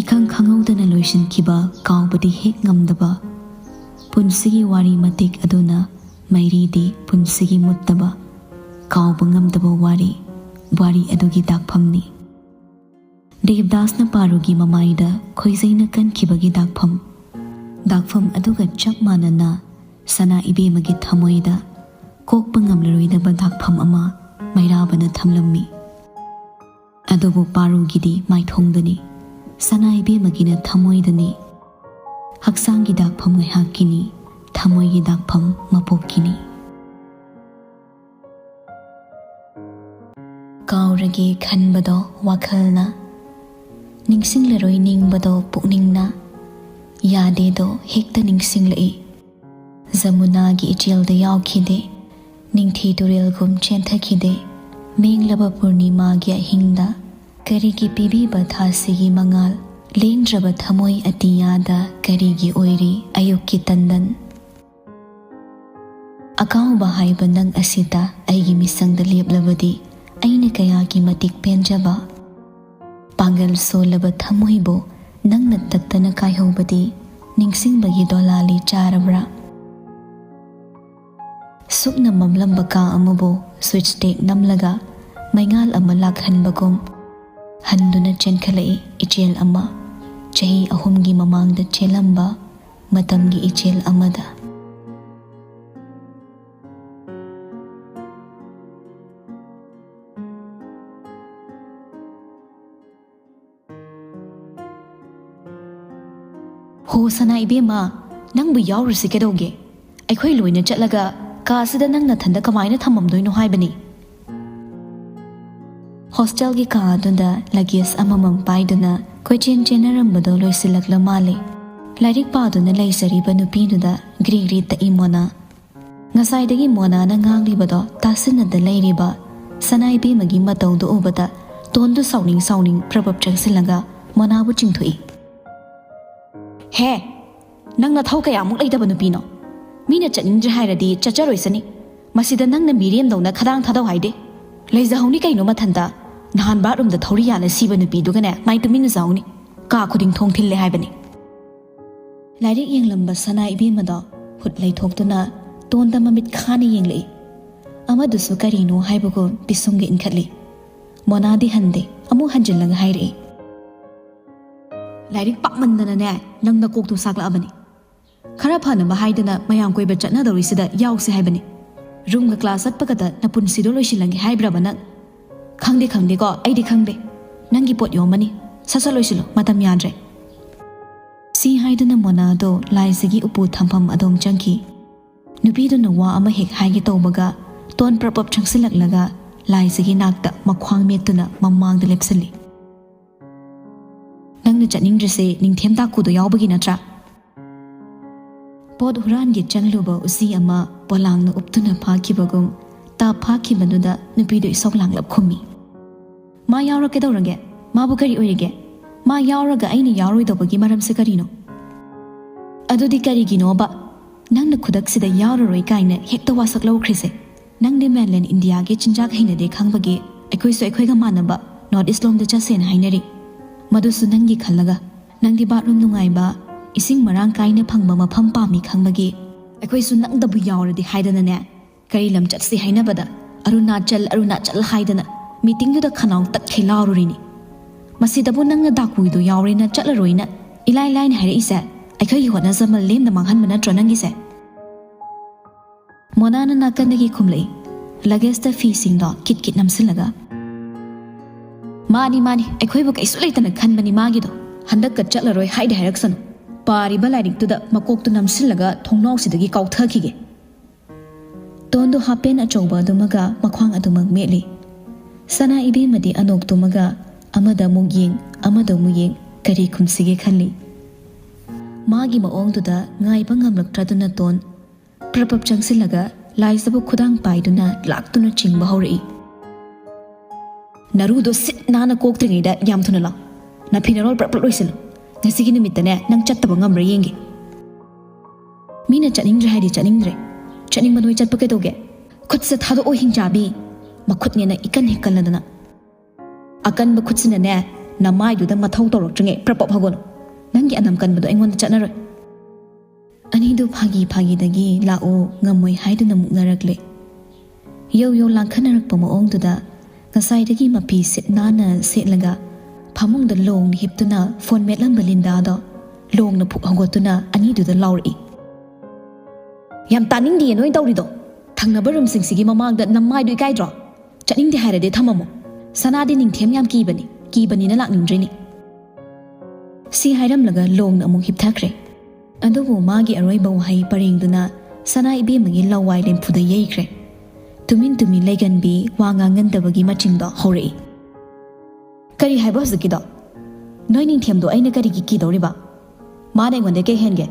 ꯏꯈꯪ ꯈꯪꯍꯧꯗꯅ ꯂꯣꯏꯁꯤꯟꯈꯤꯕ, ꯀꯥꯎꯕꯗꯤ ꯍꯦꯛ ꯉꯝꯗꯕ ꯄꯨꯟꯁꯤꯒꯤ ꯋꯥꯔꯤ ꯃꯇꯦꯛ ꯑꯗꯨꯅ ꯃꯩꯔꯤꯗꯤ ꯄꯨꯟꯁꯤꯒꯤ ꯃꯨꯠꯇꯕ, ꯀꯥꯎꯕ ꯉꯝꯗꯕ ꯋꯥꯔꯤ, ꯋꯥꯔꯤ ꯑꯗꯨꯒꯤ ꯗꯥꯛꯐꯝꯅꯤ꯫ ꯗꯦꯕꯗꯥꯁꯅ ꯄꯥꯔꯨꯒꯤ ꯃꯃꯥꯏꯗ ꯈꯣꯏꯖꯩꯅ ꯀꯟꯈꯤꯕꯒꯤ ꯗꯥꯛꯐꯝ, ꯗꯥꯛꯐꯝ ꯑꯗꯨꯒ ꯆꯞ ꯃꯥꯟꯅꯅ ꯁꯅꯥ ꯏꯕꯦꯝꯃꯒꯤ ꯊꯃꯣꯏꯗ ꯀꯣꯛꯄ ꯉꯝꯂꯔꯣꯏꯗꯕ ꯗꯥꯛꯐꯝ ꯑꯃ ꯃꯩꯔꯥꯕꯅ ꯊꯝꯂꯝꯃꯤ꯫ ꯑꯗꯨꯕꯨ ꯄꯥꯔꯨꯒꯤꯗꯤ ꯃꯥꯏꯊꯣꯡꯗꯅꯤ, ꯁꯅꯥ ꯏꯕꯦꯝꯃꯒꯤꯅ ꯊꯃꯣꯏꯗꯅꯤ꯫ ꯍꯛꯆꯥꯡꯒꯤ ꯗꯥꯛꯐꯝ ꯉꯥꯏꯍꯥꯛꯀꯤꯅꯤ, ꯊꯃꯣꯏꯒꯤ ꯗꯥꯛꯐꯝ ꯃꯄꯣꯛꯀꯤꯅꯤ꯫ ꯀꯥꯎꯔꯒꯦ ꯈꯟꯕꯗꯣ ꯋꯥꯈꯜꯅ, ꯅꯤꯡꯁꯤꯡꯂꯔꯣꯏ ꯅꯤꯡꯕꯗꯣ ꯄꯨꯛꯅꯤꯡꯅ, ꯌꯥꯗꯦꯗꯣ ꯍꯦꯛꯇ ꯅꯤꯡꯁꯤꯡꯂꯛꯏ꯫ ꯖꯃꯨꯅꯥꯒꯤ ꯏꯆꯦꯜꯗ ꯌꯥꯎꯈꯤꯗꯦ, ꯅꯤꯡꯊꯤ ꯇꯨꯔꯦꯜꯒꯨꯝ ꯆꯦꯟꯊꯈꯤꯗꯦ, ꯃꯦꯡꯂꯕ ꯄꯨꯔꯅꯤꯃꯥꯒꯤ ꯑꯍꯤꯡꯗ ꯀꯔꯤꯒꯤ ꯄꯤꯕꯤꯕ ꯊꯥꯁꯤꯒꯤ ꯃꯉꯥꯜ, ꯂꯦꯡꯗ꯭ꯔꯕ ꯊꯃꯣꯏ ꯑꯇꯤꯌꯥꯗ ꯀꯔꯤꯒꯤ ꯑꯣꯏꯔꯤ ꯑꯌꯨꯛꯀꯤ ꯇꯟꯗꯟ? ꯑꯀꯥꯎꯕ ꯍꯥꯏꯕ ꯅꯪ ꯑꯁꯤꯗ ꯑꯩꯒꯤ ꯃꯤꯁꯪꯗ ꯂꯦꯞꯂꯕꯗꯤ ꯑꯩꯅ ꯀꯌꯥꯒꯤ ꯃꯇꯤꯛ ꯄꯦꯟꯖꯕ꯫ ꯄꯥꯡꯒꯜ ꯁꯣꯜꯂꯕ ꯊꯃꯣꯏꯕꯨ ꯅꯪꯅ ꯇꯠꯇꯅ ꯀꯥꯏꯍꯧꯕꯗꯤ ꯅꯤꯡꯁꯤꯡꯕꯒꯤ ꯗꯣꯂꯥꯂꯤ ꯆꯥꯔꯕ꯭ꯔꯥ? ꯁꯨꯞꯅ ꯃꯝꯂꯝꯕ ꯀꯥ ꯑꯃꯕꯨ ꯁ꯭ꯋꯤꯆ ꯇꯦꯛ ꯅꯝꯂꯒ ꯃꯩꯉꯥꯜ ꯑꯃ ꯂꯥꯛꯍꯟꯕꯒꯨꯝ, ꯍꯟꯗꯨꯅ ꯆꯦꯟꯈꯠꯂꯛꯏ ꯏꯆꯦꯜ ꯑꯃ, ꯆꯍꯤ ꯑꯍꯨꯝꯒꯤ ꯃꯃꯥꯡꯗ ꯆꯦꯜꯂꯝꯕ ꯃꯇꯝꯒꯤ ꯏꯆꯦꯜ ꯑꯃꯗ꯫ ꯍꯣ ꯁꯅꯥ ꯏꯕꯦꯝꯃ, ꯅꯪꯕꯨ ꯌꯥꯎꯔꯨꯁꯤ ꯀꯩꯗꯧꯒꯦ? ꯑꯩꯈꯣꯏ ꯂꯣꯏꯅ ꯆꯠꯂꯒ ꯀꯥꯁꯤꯗ ꯅꯪ ꯅꯊꯟꯗ ꯀꯃꯥꯏꯅ ꯊꯝꯃꯝꯗꯣꯏꯅꯣ ꯍꯥꯏꯕꯅꯤ꯫ ꯍꯣꯁꯇꯦꯜꯒꯤ ꯀꯥ ꯑꯗꯨꯗ ꯂꯒꯦꯖ ꯑꯃꯃꯝ ꯄꯥꯏꯗꯨꯅ ꯀꯣꯏꯆꯦꯟ ꯆꯦꯟꯅꯔꯝꯕꯗꯣ ꯂꯣꯏꯁꯤꯜꯂꯛꯂ ꯃꯥꯜꯂꯦ꯫ ꯂꯥꯏꯔꯤꯛ ꯄꯥꯗꯨꯅ ꯂꯩꯖꯔꯤꯕ ꯅꯨꯄꯤꯗꯨꯗ ꯒ꯭ꯔꯤ ꯒ꯭ꯔꯤ ꯇꯛꯏ ꯃꯣꯅꯥ꯫ ꯉꯁꯥꯏꯗꯒꯤ ꯃꯣꯅꯥꯅ ꯉꯥꯡꯂꯤꯕꯗꯣ ꯇꯥꯁꯤꯟꯅꯗ ꯂꯩꯔꯤꯕ ꯁꯅꯥ ꯏꯕꯦꯝꯃꯒꯤ ꯃꯇꯧꯗꯨ ꯎꯕꯗ ꯇꯣꯟꯗꯨ ꯁꯥꯎꯅꯤꯡ ꯁꯥꯎꯅꯤꯡ ꯄ꯭ꯔꯕꯞ ꯆꯪꯁꯤꯜꯂꯒ ꯃꯣꯅꯥꯕꯨ ꯆꯤꯡꯊꯣꯛꯏ꯫ ꯍꯦ, ꯅꯪ ꯅꯊꯧ ꯀꯌꯥꯃꯨꯛ ꯂꯩꯇꯕ ꯅꯨꯄꯤꯅꯣ? ꯃꯤꯅ ꯆꯠꯅꯤꯡꯗ꯭ꯔꯦ ꯍꯥꯏꯔꯗꯤ ꯆꯠꯆꯔꯣꯏꯁꯅꯤ꯫ ꯃꯁꯤꯗ ꯅꯪꯅ ꯃꯤꯔꯦꯝꯗꯧꯅ ꯈꯗꯥꯡ ꯊꯥꯗꯧ ꯍꯥꯏꯗꯦ꯫ ꯂꯩꯖꯍꯧꯅꯤ ꯀꯩꯅꯣ ꯃꯊꯟꯇ꯫ ꯅꯍꯥꯟ ꯕꯥꯠꯔꯨꯝꯗ ꯊꯧꯔꯤ ꯌꯥꯜꯂ ꯁꯤꯕ ꯅꯨꯄꯤꯗꯨꯒꯅꯦ ꯃꯥꯏ ꯇꯨꯃꯤꯟꯅ ꯆꯥꯎꯅꯤ꯫ ꯀꯥ ꯈꯨꯗꯤꯡ ꯊꯣꯡ ꯊꯤꯜꯂꯦ ꯍꯥꯏꯕꯅꯤ꯫ ꯂꯥꯏꯔꯤꯛ ꯌꯦꯡꯂꯝꯕ ꯁꯅꯥ ꯏꯕꯦꯝꯃꯗꯣ ꯍꯨꯠ ꯂꯩꯊꯣꯛꯇꯨꯅ ꯇꯣꯟꯗ ꯃꯃꯤꯠ ꯈꯥꯅ ꯌꯦꯡꯂꯛꯏ꯫ ꯑꯃꯗꯨꯁꯨ ꯀꯔꯤꯅꯣ ꯍꯥꯏꯕꯒꯨꯝ ꯄꯤꯁꯨꯝꯒ ꯏꯟꯈꯠꯂꯤ꯫ ꯃꯣꯅꯥꯗꯤ ꯍꯟꯗꯦ, ꯑꯃꯨꯛ ꯍꯟꯖꯤꯜꯂꯒ ꯍꯥꯏꯔꯛꯏ꯫ ꯂꯥꯏꯔꯤꯛ ꯄꯥꯛꯃꯟꯗꯅꯅꯦ ꯅꯪ ꯅꯀꯣꯛꯇꯨ ꯁꯥꯛꯂꯛꯑꯕꯅꯤ꯫ ꯈꯔ ꯐꯅꯕ ꯍꯥꯏꯗꯅ ꯃꯌꯥꯝ ꯀꯣꯏꯕ ꯆꯠꯅꯗꯧꯔꯤꯁꯤꯗ ꯌꯥꯎꯁꯦ ꯍꯥꯏꯕꯅꯤ꯫ ꯔꯨꯝꯒ ꯀ꯭ꯂꯥꯁ ꯆꯠꯄꯒꯗ ꯅꯄꯨꯟꯁꯤꯗꯣ ꯂꯣꯏꯁꯤꯜꯂꯒꯦ ꯍꯥꯏꯕ꯭ꯔꯕ ꯅꯪ? ꯈꯪꯗꯦ ꯈꯪꯗꯦꯀꯣ, ꯑꯩꯗꯤ ꯈꯪꯗꯦ꯫ ꯅꯪꯒꯤ ꯄꯣꯠ ꯌꯣꯝꯃꯅꯤ꯫ ꯁꯠ ꯁꯠ ꯂꯣꯏꯁꯤꯜꯂꯣ, ꯃꯇꯝ ꯌꯥꯗ꯭ꯔꯦ꯫ ꯁꯤ ꯍꯥꯏꯗꯨꯅ ꯃꯣꯅꯥꯗꯣ ꯂꯥꯏꯖꯒꯤ ꯎꯄꯨ ꯊꯝꯐꯝ ꯑꯗꯣꯝ ꯆꯪꯈꯤ꯫ ꯅꯨꯄꯤꯗꯨꯅ ꯋꯥ ꯑꯃ ꯍꯦꯛ ꯍꯥꯏꯒꯦ ꯇꯧꯕꯒ ꯇꯣꯟ ꯄ꯭ꯔꯞ ꯄ꯭ꯔꯞ ꯆꯪꯁꯤꯜꯂꯛꯂꯒ ꯂꯥꯏꯖꯒꯤ ꯅꯥꯛꯇ ꯃꯈ꯭ꯋꯥꯡ ꯃꯦꯠꯇꯨꯅ ꯃꯃꯥꯡꯗ ꯂꯦꯞꯁꯤꯜꯂꯤ꯫ ꯅꯪꯅ ꯆꯠꯅꯤꯡꯗ꯭ꯔꯤꯁꯦ ꯅꯤꯡꯊꯦꯝ ꯇꯥꯛꯀꯨꯗꯣ ꯌꯥꯎꯕꯒꯤ ꯅꯠꯇ꯭ꯔꯥ? ꯄꯣꯠ ꯍꯨꯔꯥꯟꯒꯦ ꯆꯪꯂꯨꯕ ꯎꯆꯤ ꯑꯃ ꯄꯣꯂꯥꯡꯅ ꯎꯞꯇꯨꯅ ꯐꯥꯈꯤꯕꯒꯨꯝ ꯇꯥꯞ ꯐꯥꯈꯤꯕꯗꯨꯗ ꯅꯨꯄꯤꯗꯨ ꯏꯁꯧ ꯂꯥꯡꯂꯞ ꯈꯨꯝꯃꯤ꯫ ꯃꯥ ꯌꯥꯎꯔ ꯀꯩꯗꯧꯔꯒꯦ? ꯃꯥꯕꯨ ꯀꯔꯤ ꯑꯣꯏꯔꯤꯒꯦ? ꯃꯥ ꯌꯥꯎꯔꯒ ꯑꯩꯅ ꯌꯥꯎꯔꯣꯏꯗꯧꯕꯒꯤ ꯃꯔꯝꯁꯦ ꯀꯔꯤꯅꯣ? ꯑꯗꯨꯗꯤ ꯀꯔꯤꯒꯤꯅꯣꯕ? ꯅꯪꯅ ꯈꯨꯗꯛꯁꯤꯗ ꯌꯥꯎꯔꯔꯣꯏ ꯀꯥꯏꯅ ꯍꯦꯛꯇ ꯋꯥꯁꯛ ꯂꯧꯈ꯭ꯔꯤꯁꯦ? ꯅꯪꯗꯤ ꯃꯦꯟꯂꯦꯟ ꯏꯟꯗꯤꯌꯥꯒꯤ ꯆꯤꯟꯖꯥꯛ ꯍꯩꯅꯗꯦ ꯈꯪꯕꯒꯤ ꯑꯩꯈꯣꯏꯁꯨ ꯑꯩꯈꯣꯏꯒ ꯃꯥꯟꯅꯕ ꯅꯣꯔꯠ ꯏꯁ ꯂꯣꯝꯗ ꯆꯠꯁꯦꯅ ꯍꯥꯏꯅꯔꯤ꯫ ꯃꯗꯨꯁꯨ ꯅꯪꯒꯤ ꯈꯜꯂꯒ꯫ ꯅꯪꯗꯤ ꯕꯥꯠꯔꯨꯝ ꯅꯨꯡꯉꯥꯏꯕ, ꯏꯁꯤꯡ ꯃꯔꯥꯡ ꯀꯥꯏꯅ ꯐꯪꯕ ꯃꯐꯝ ꯄꯥꯝꯃꯤ ꯈꯪꯕꯒꯤ ꯑꯩꯈꯣꯏꯁꯨ ꯅꯪꯗꯕꯨ ꯌꯥꯎꯔꯗꯤ ꯍꯥꯏꯗꯅꯅꯦ, ꯀꯔꯤ ꯂꯝ ꯆꯠꯁꯤ ꯍꯥꯏꯅꯕꯗ ꯑꯔꯨꯅꯥꯆꯜ, ꯑꯔꯨꯅꯥꯆꯜ ꯍꯥꯏꯗꯅ ꯃꯤꯇꯤꯡꯗꯨꯗ ꯈꯅꯥꯎ ꯇꯠꯈꯩ ꯂꯥꯎꯔꯨꯔꯤꯅꯤ꯫ ꯃꯁꯤꯗꯕꯨ ꯅꯪꯅ ꯗꯥꯀꯨꯏꯗꯣ ꯌꯥꯎꯔꯦꯅ ꯆꯠꯂꯔꯣꯏꯅ ꯏꯂꯥꯏ ꯂꯥꯏꯅ ꯍꯥꯏꯔꯛꯏꯁꯦ ꯑꯩꯈꯣꯏꯒꯤ ꯍꯣꯠꯅꯖꯃꯜ ꯂꯦꯝꯅ ꯃꯥꯡꯍꯟꯕ ꯅꯠꯇ꯭ꯔꯣ ꯅꯪꯒꯤꯁꯦ? ꯃꯣꯅꯥꯅ ꯅꯥꯀꯟꯗꯒꯤ ꯈꯨꯝꯂꯛꯏ, ꯂꯒꯦꯖꯇ ꯐꯤꯁꯤꯡꯗꯣ ꯀꯤꯠ ꯀꯤꯠ ꯅꯝꯁꯤꯜꯂꯒ꯫ ꯃꯥꯅꯤ, ꯃꯥꯅꯤ, ꯑꯩꯈꯣꯏꯕꯨ ꯀꯩꯁꯨ ꯂꯩꯇꯅ ꯈꯟꯕꯅꯤ ꯃꯥꯒꯤꯗꯣ꯫ ꯍꯟꯗꯛꯀ ꯆꯠꯂꯔꯣꯏ ꯍꯥꯏꯗꯤ ꯍꯥꯏꯔꯛꯁꯅꯨ꯫ ꯄꯥꯔꯤꯕ ꯂꯥꯏꯔꯤꯛꯇꯨꯗ ꯃꯀꯣꯛꯇꯨ ꯅꯝꯁꯤꯜꯂꯒ ꯊꯣꯡꯅꯥꯎꯁꯤꯗꯒꯤ ꯀꯥꯎꯊꯈꯤꯒꯦ꯫ ꯇꯣꯟꯗꯨ ꯍꯥꯞꯄꯦꯟ ꯑꯆꯧꯕ ꯑꯗꯨꯃꯒ ꯃꯈ꯭ꯋꯥꯡ ꯑꯗꯨꯃꯛ ꯃꯦꯠꯂꯤ꯫ ꯁꯅꯥ ꯏꯕꯦꯝꯃꯗꯤ ꯑꯅꯣꯛꯇꯨꯃꯒ ꯑꯃꯗ ꯑꯃꯨꯛ ꯌꯦꯡ, ꯑꯃꯗ ꯑꯃꯨꯛ ꯌꯦꯡ, ꯀꯔꯤ ꯈꯨꯝꯁꯤꯒꯦ ꯈꯜꯂꯤ꯫ ꯃꯥꯒꯤ ꯃꯑꯣꯡꯗꯨꯗ ꯉꯥꯏꯕ ꯉꯝꯂꯛꯇ꯭ꯔꯗꯨꯅ ꯇꯣꯟ ꯄ꯭ꯔꯞ ꯄ꯭ꯔꯞ ꯆꯪꯁꯤꯜꯂꯒ ꯂꯥꯏꯖꯕꯨ ꯈꯨꯗꯥꯡ ꯄꯥꯏꯗꯨꯅ ꯂꯥꯛꯇꯨꯅ ꯆꯤꯡꯕ ꯍꯧꯔꯛꯏ꯫ ꯅꯔꯨꯗꯣ ꯁꯤꯠ ꯅꯥꯟꯅ ꯀꯣꯛꯇ꯭ꯔꯤꯉꯩꯗ ꯌꯥꯝ ꯊꯨꯅ ꯂꯥꯛ꯫ ꯅꯐꯤ ꯅꯔꯣꯜ ꯄ꯭ꯔꯞ ꯄ꯭ꯔꯞ ꯂꯣꯏꯁꯤꯜꯂꯨ꯫ ꯉꯁꯤꯒꯤ ꯅꯨꯃꯤꯠꯇꯅꯦ ꯅꯪ ꯆꯠꯇꯕ ꯉꯝꯕ꯭ꯔꯥ ꯌꯦꯡꯒꯦ꯫ ꯃꯤꯅ ꯆꯠꯅꯤꯡꯗ꯭ꯔꯦ ꯍꯥꯏꯗꯤ ꯆꯠꯅꯤꯡꯗ꯭ꯔꯦ꯫ ꯆꯠꯅꯤꯡꯕ ꯅꯣꯏ ꯆꯠꯄ ꯀꯩꯗꯧꯒꯦ? ꯈꯨꯠꯁꯦ ꯊꯥꯗꯣꯛꯑꯣ ꯍꯤꯡꯆꯥꯕꯤ꯫ ꯃꯈꯨꯠꯅꯦꯅ ꯏꯀꯟ ꯍꯦꯛ ꯀꯜꯂꯗꯅ꯫ ꯑꯀꯟꯕ ꯈꯨꯠꯁꯤꯅꯅꯦ, ꯅꯃꯥꯏꯗꯨꯗ ꯃꯊꯧ ꯇꯧꯔꯛꯇ꯭ꯔꯤꯉꯩ ꯄ꯭ꯔꯞ ꯄꯞ ꯍꯧꯒꯠꯂꯣ꯫ ꯅꯪꯒꯤ ꯑꯅꯝ ꯀꯟꯕꯗꯣ ꯑꯩꯉꯣꯟꯗ ꯆꯠꯅꯔꯣꯏ꯫ ꯑꯅꯤꯗꯨ ꯐꯥꯒꯤ ꯐꯥꯒꯤꯗꯒꯤ ꯂꯥꯛꯑꯣ ꯉꯝꯃꯣꯏ ꯍꯥꯏꯗꯨꯅ ꯃꯨꯛꯅꯔꯛꯂꯦ꯫ ꯌꯧ ꯌꯧ ꯂꯥꯡꯈꯠꯅꯔꯛꯄ ꯃꯑꯣꯡꯗꯨꯗ ꯉꯁꯥꯏꯗꯒꯤ ꯃꯐꯤ ꯁꯤꯠ ꯅꯥꯟꯅ ꯁꯦꯠꯂꯒ ꯐꯃꯨꯡꯗ ꯂꯣꯡꯅ ꯍꯤꯞꯇꯨꯅ ꯐꯣꯟ ꯃꯦꯠꯂꯝꯕ ꯂꯤꯟꯗꯥꯗꯣ ꯂꯣꯡꯅ ꯐꯨꯛ ꯍꯧꯒꯠꯇꯨꯅ ꯑꯅꯤꯗꯨꯗ ꯂꯥꯎꯔꯛꯏ꯫ "ꯌꯥꯝ ꯇꯥꯅꯤꯡꯗꯤꯌꯦ ꯅꯣꯏ ꯇꯧꯔꯤꯗꯣ꯫ ꯊꯪꯅꯕ ꯔꯨꯝꯁꯤꯡꯁꯤꯒꯤ ꯃꯃꯥꯡꯗ ꯅꯃꯥꯏꯗꯨ ꯏꯀꯥꯏꯗ꯭ꯔꯣ? ꯆꯠꯅꯤꯡꯗꯦ ꯍꯥꯏꯔꯗꯤ ꯊꯝꯃꯝꯃꯣ꯫ ꯁꯅꯥꯗꯤ ꯅꯤꯡꯊꯦꯝ ꯌꯥꯝ ꯀꯤꯕꯅꯤ, ꯀꯤꯕꯅꯤꯅ ꯂꯥꯛꯅꯤꯡꯗ꯭ꯔꯤꯅꯤ"꯫ ꯁꯤ ꯍꯥꯏꯔꯝꯂꯒ ꯂꯣꯡꯅ ꯑꯃꯨꯛ ꯍꯤꯞꯊꯈ꯭ꯔꯦ꯫ ꯑꯗꯨꯕꯨ ꯃꯥꯒꯤ ꯑꯔꯣꯏꯕ ꯋꯥꯍꯩ ꯄꯔꯦꯡꯗꯨꯅ ꯁꯅꯥ ꯏꯕꯦꯝꯃꯒꯤ ꯂꯋꯥꯏ ꯂꯦꯝꯐꯨꯗ ꯌꯩꯈ꯭ꯔꯦ꯫ ꯇꯨꯃꯤꯟ ꯇꯨꯃꯤꯟ ꯂꯩꯒꯟꯕꯤ ꯋꯥ ꯉꯥꯡꯒꯟꯗꯕꯒꯤ ꯃꯆꯤꯡꯗꯣ ꯍꯧꯔꯛꯏ꯫ "ꯀꯔꯤ ꯍꯥꯏꯕ ꯍꯧꯖꯤꯛꯀꯤꯗꯣ? ꯅꯣꯏ ꯅꯤꯡꯊꯦꯝꯗꯣ ꯑꯩꯅ ꯀꯔꯤꯒꯤ ꯀꯤꯗꯧꯔꯤꯕ? ꯃꯥꯅ ꯑꯩꯉꯣꯟꯗ ꯀꯩ ꯍꯦꯟꯒꯦ?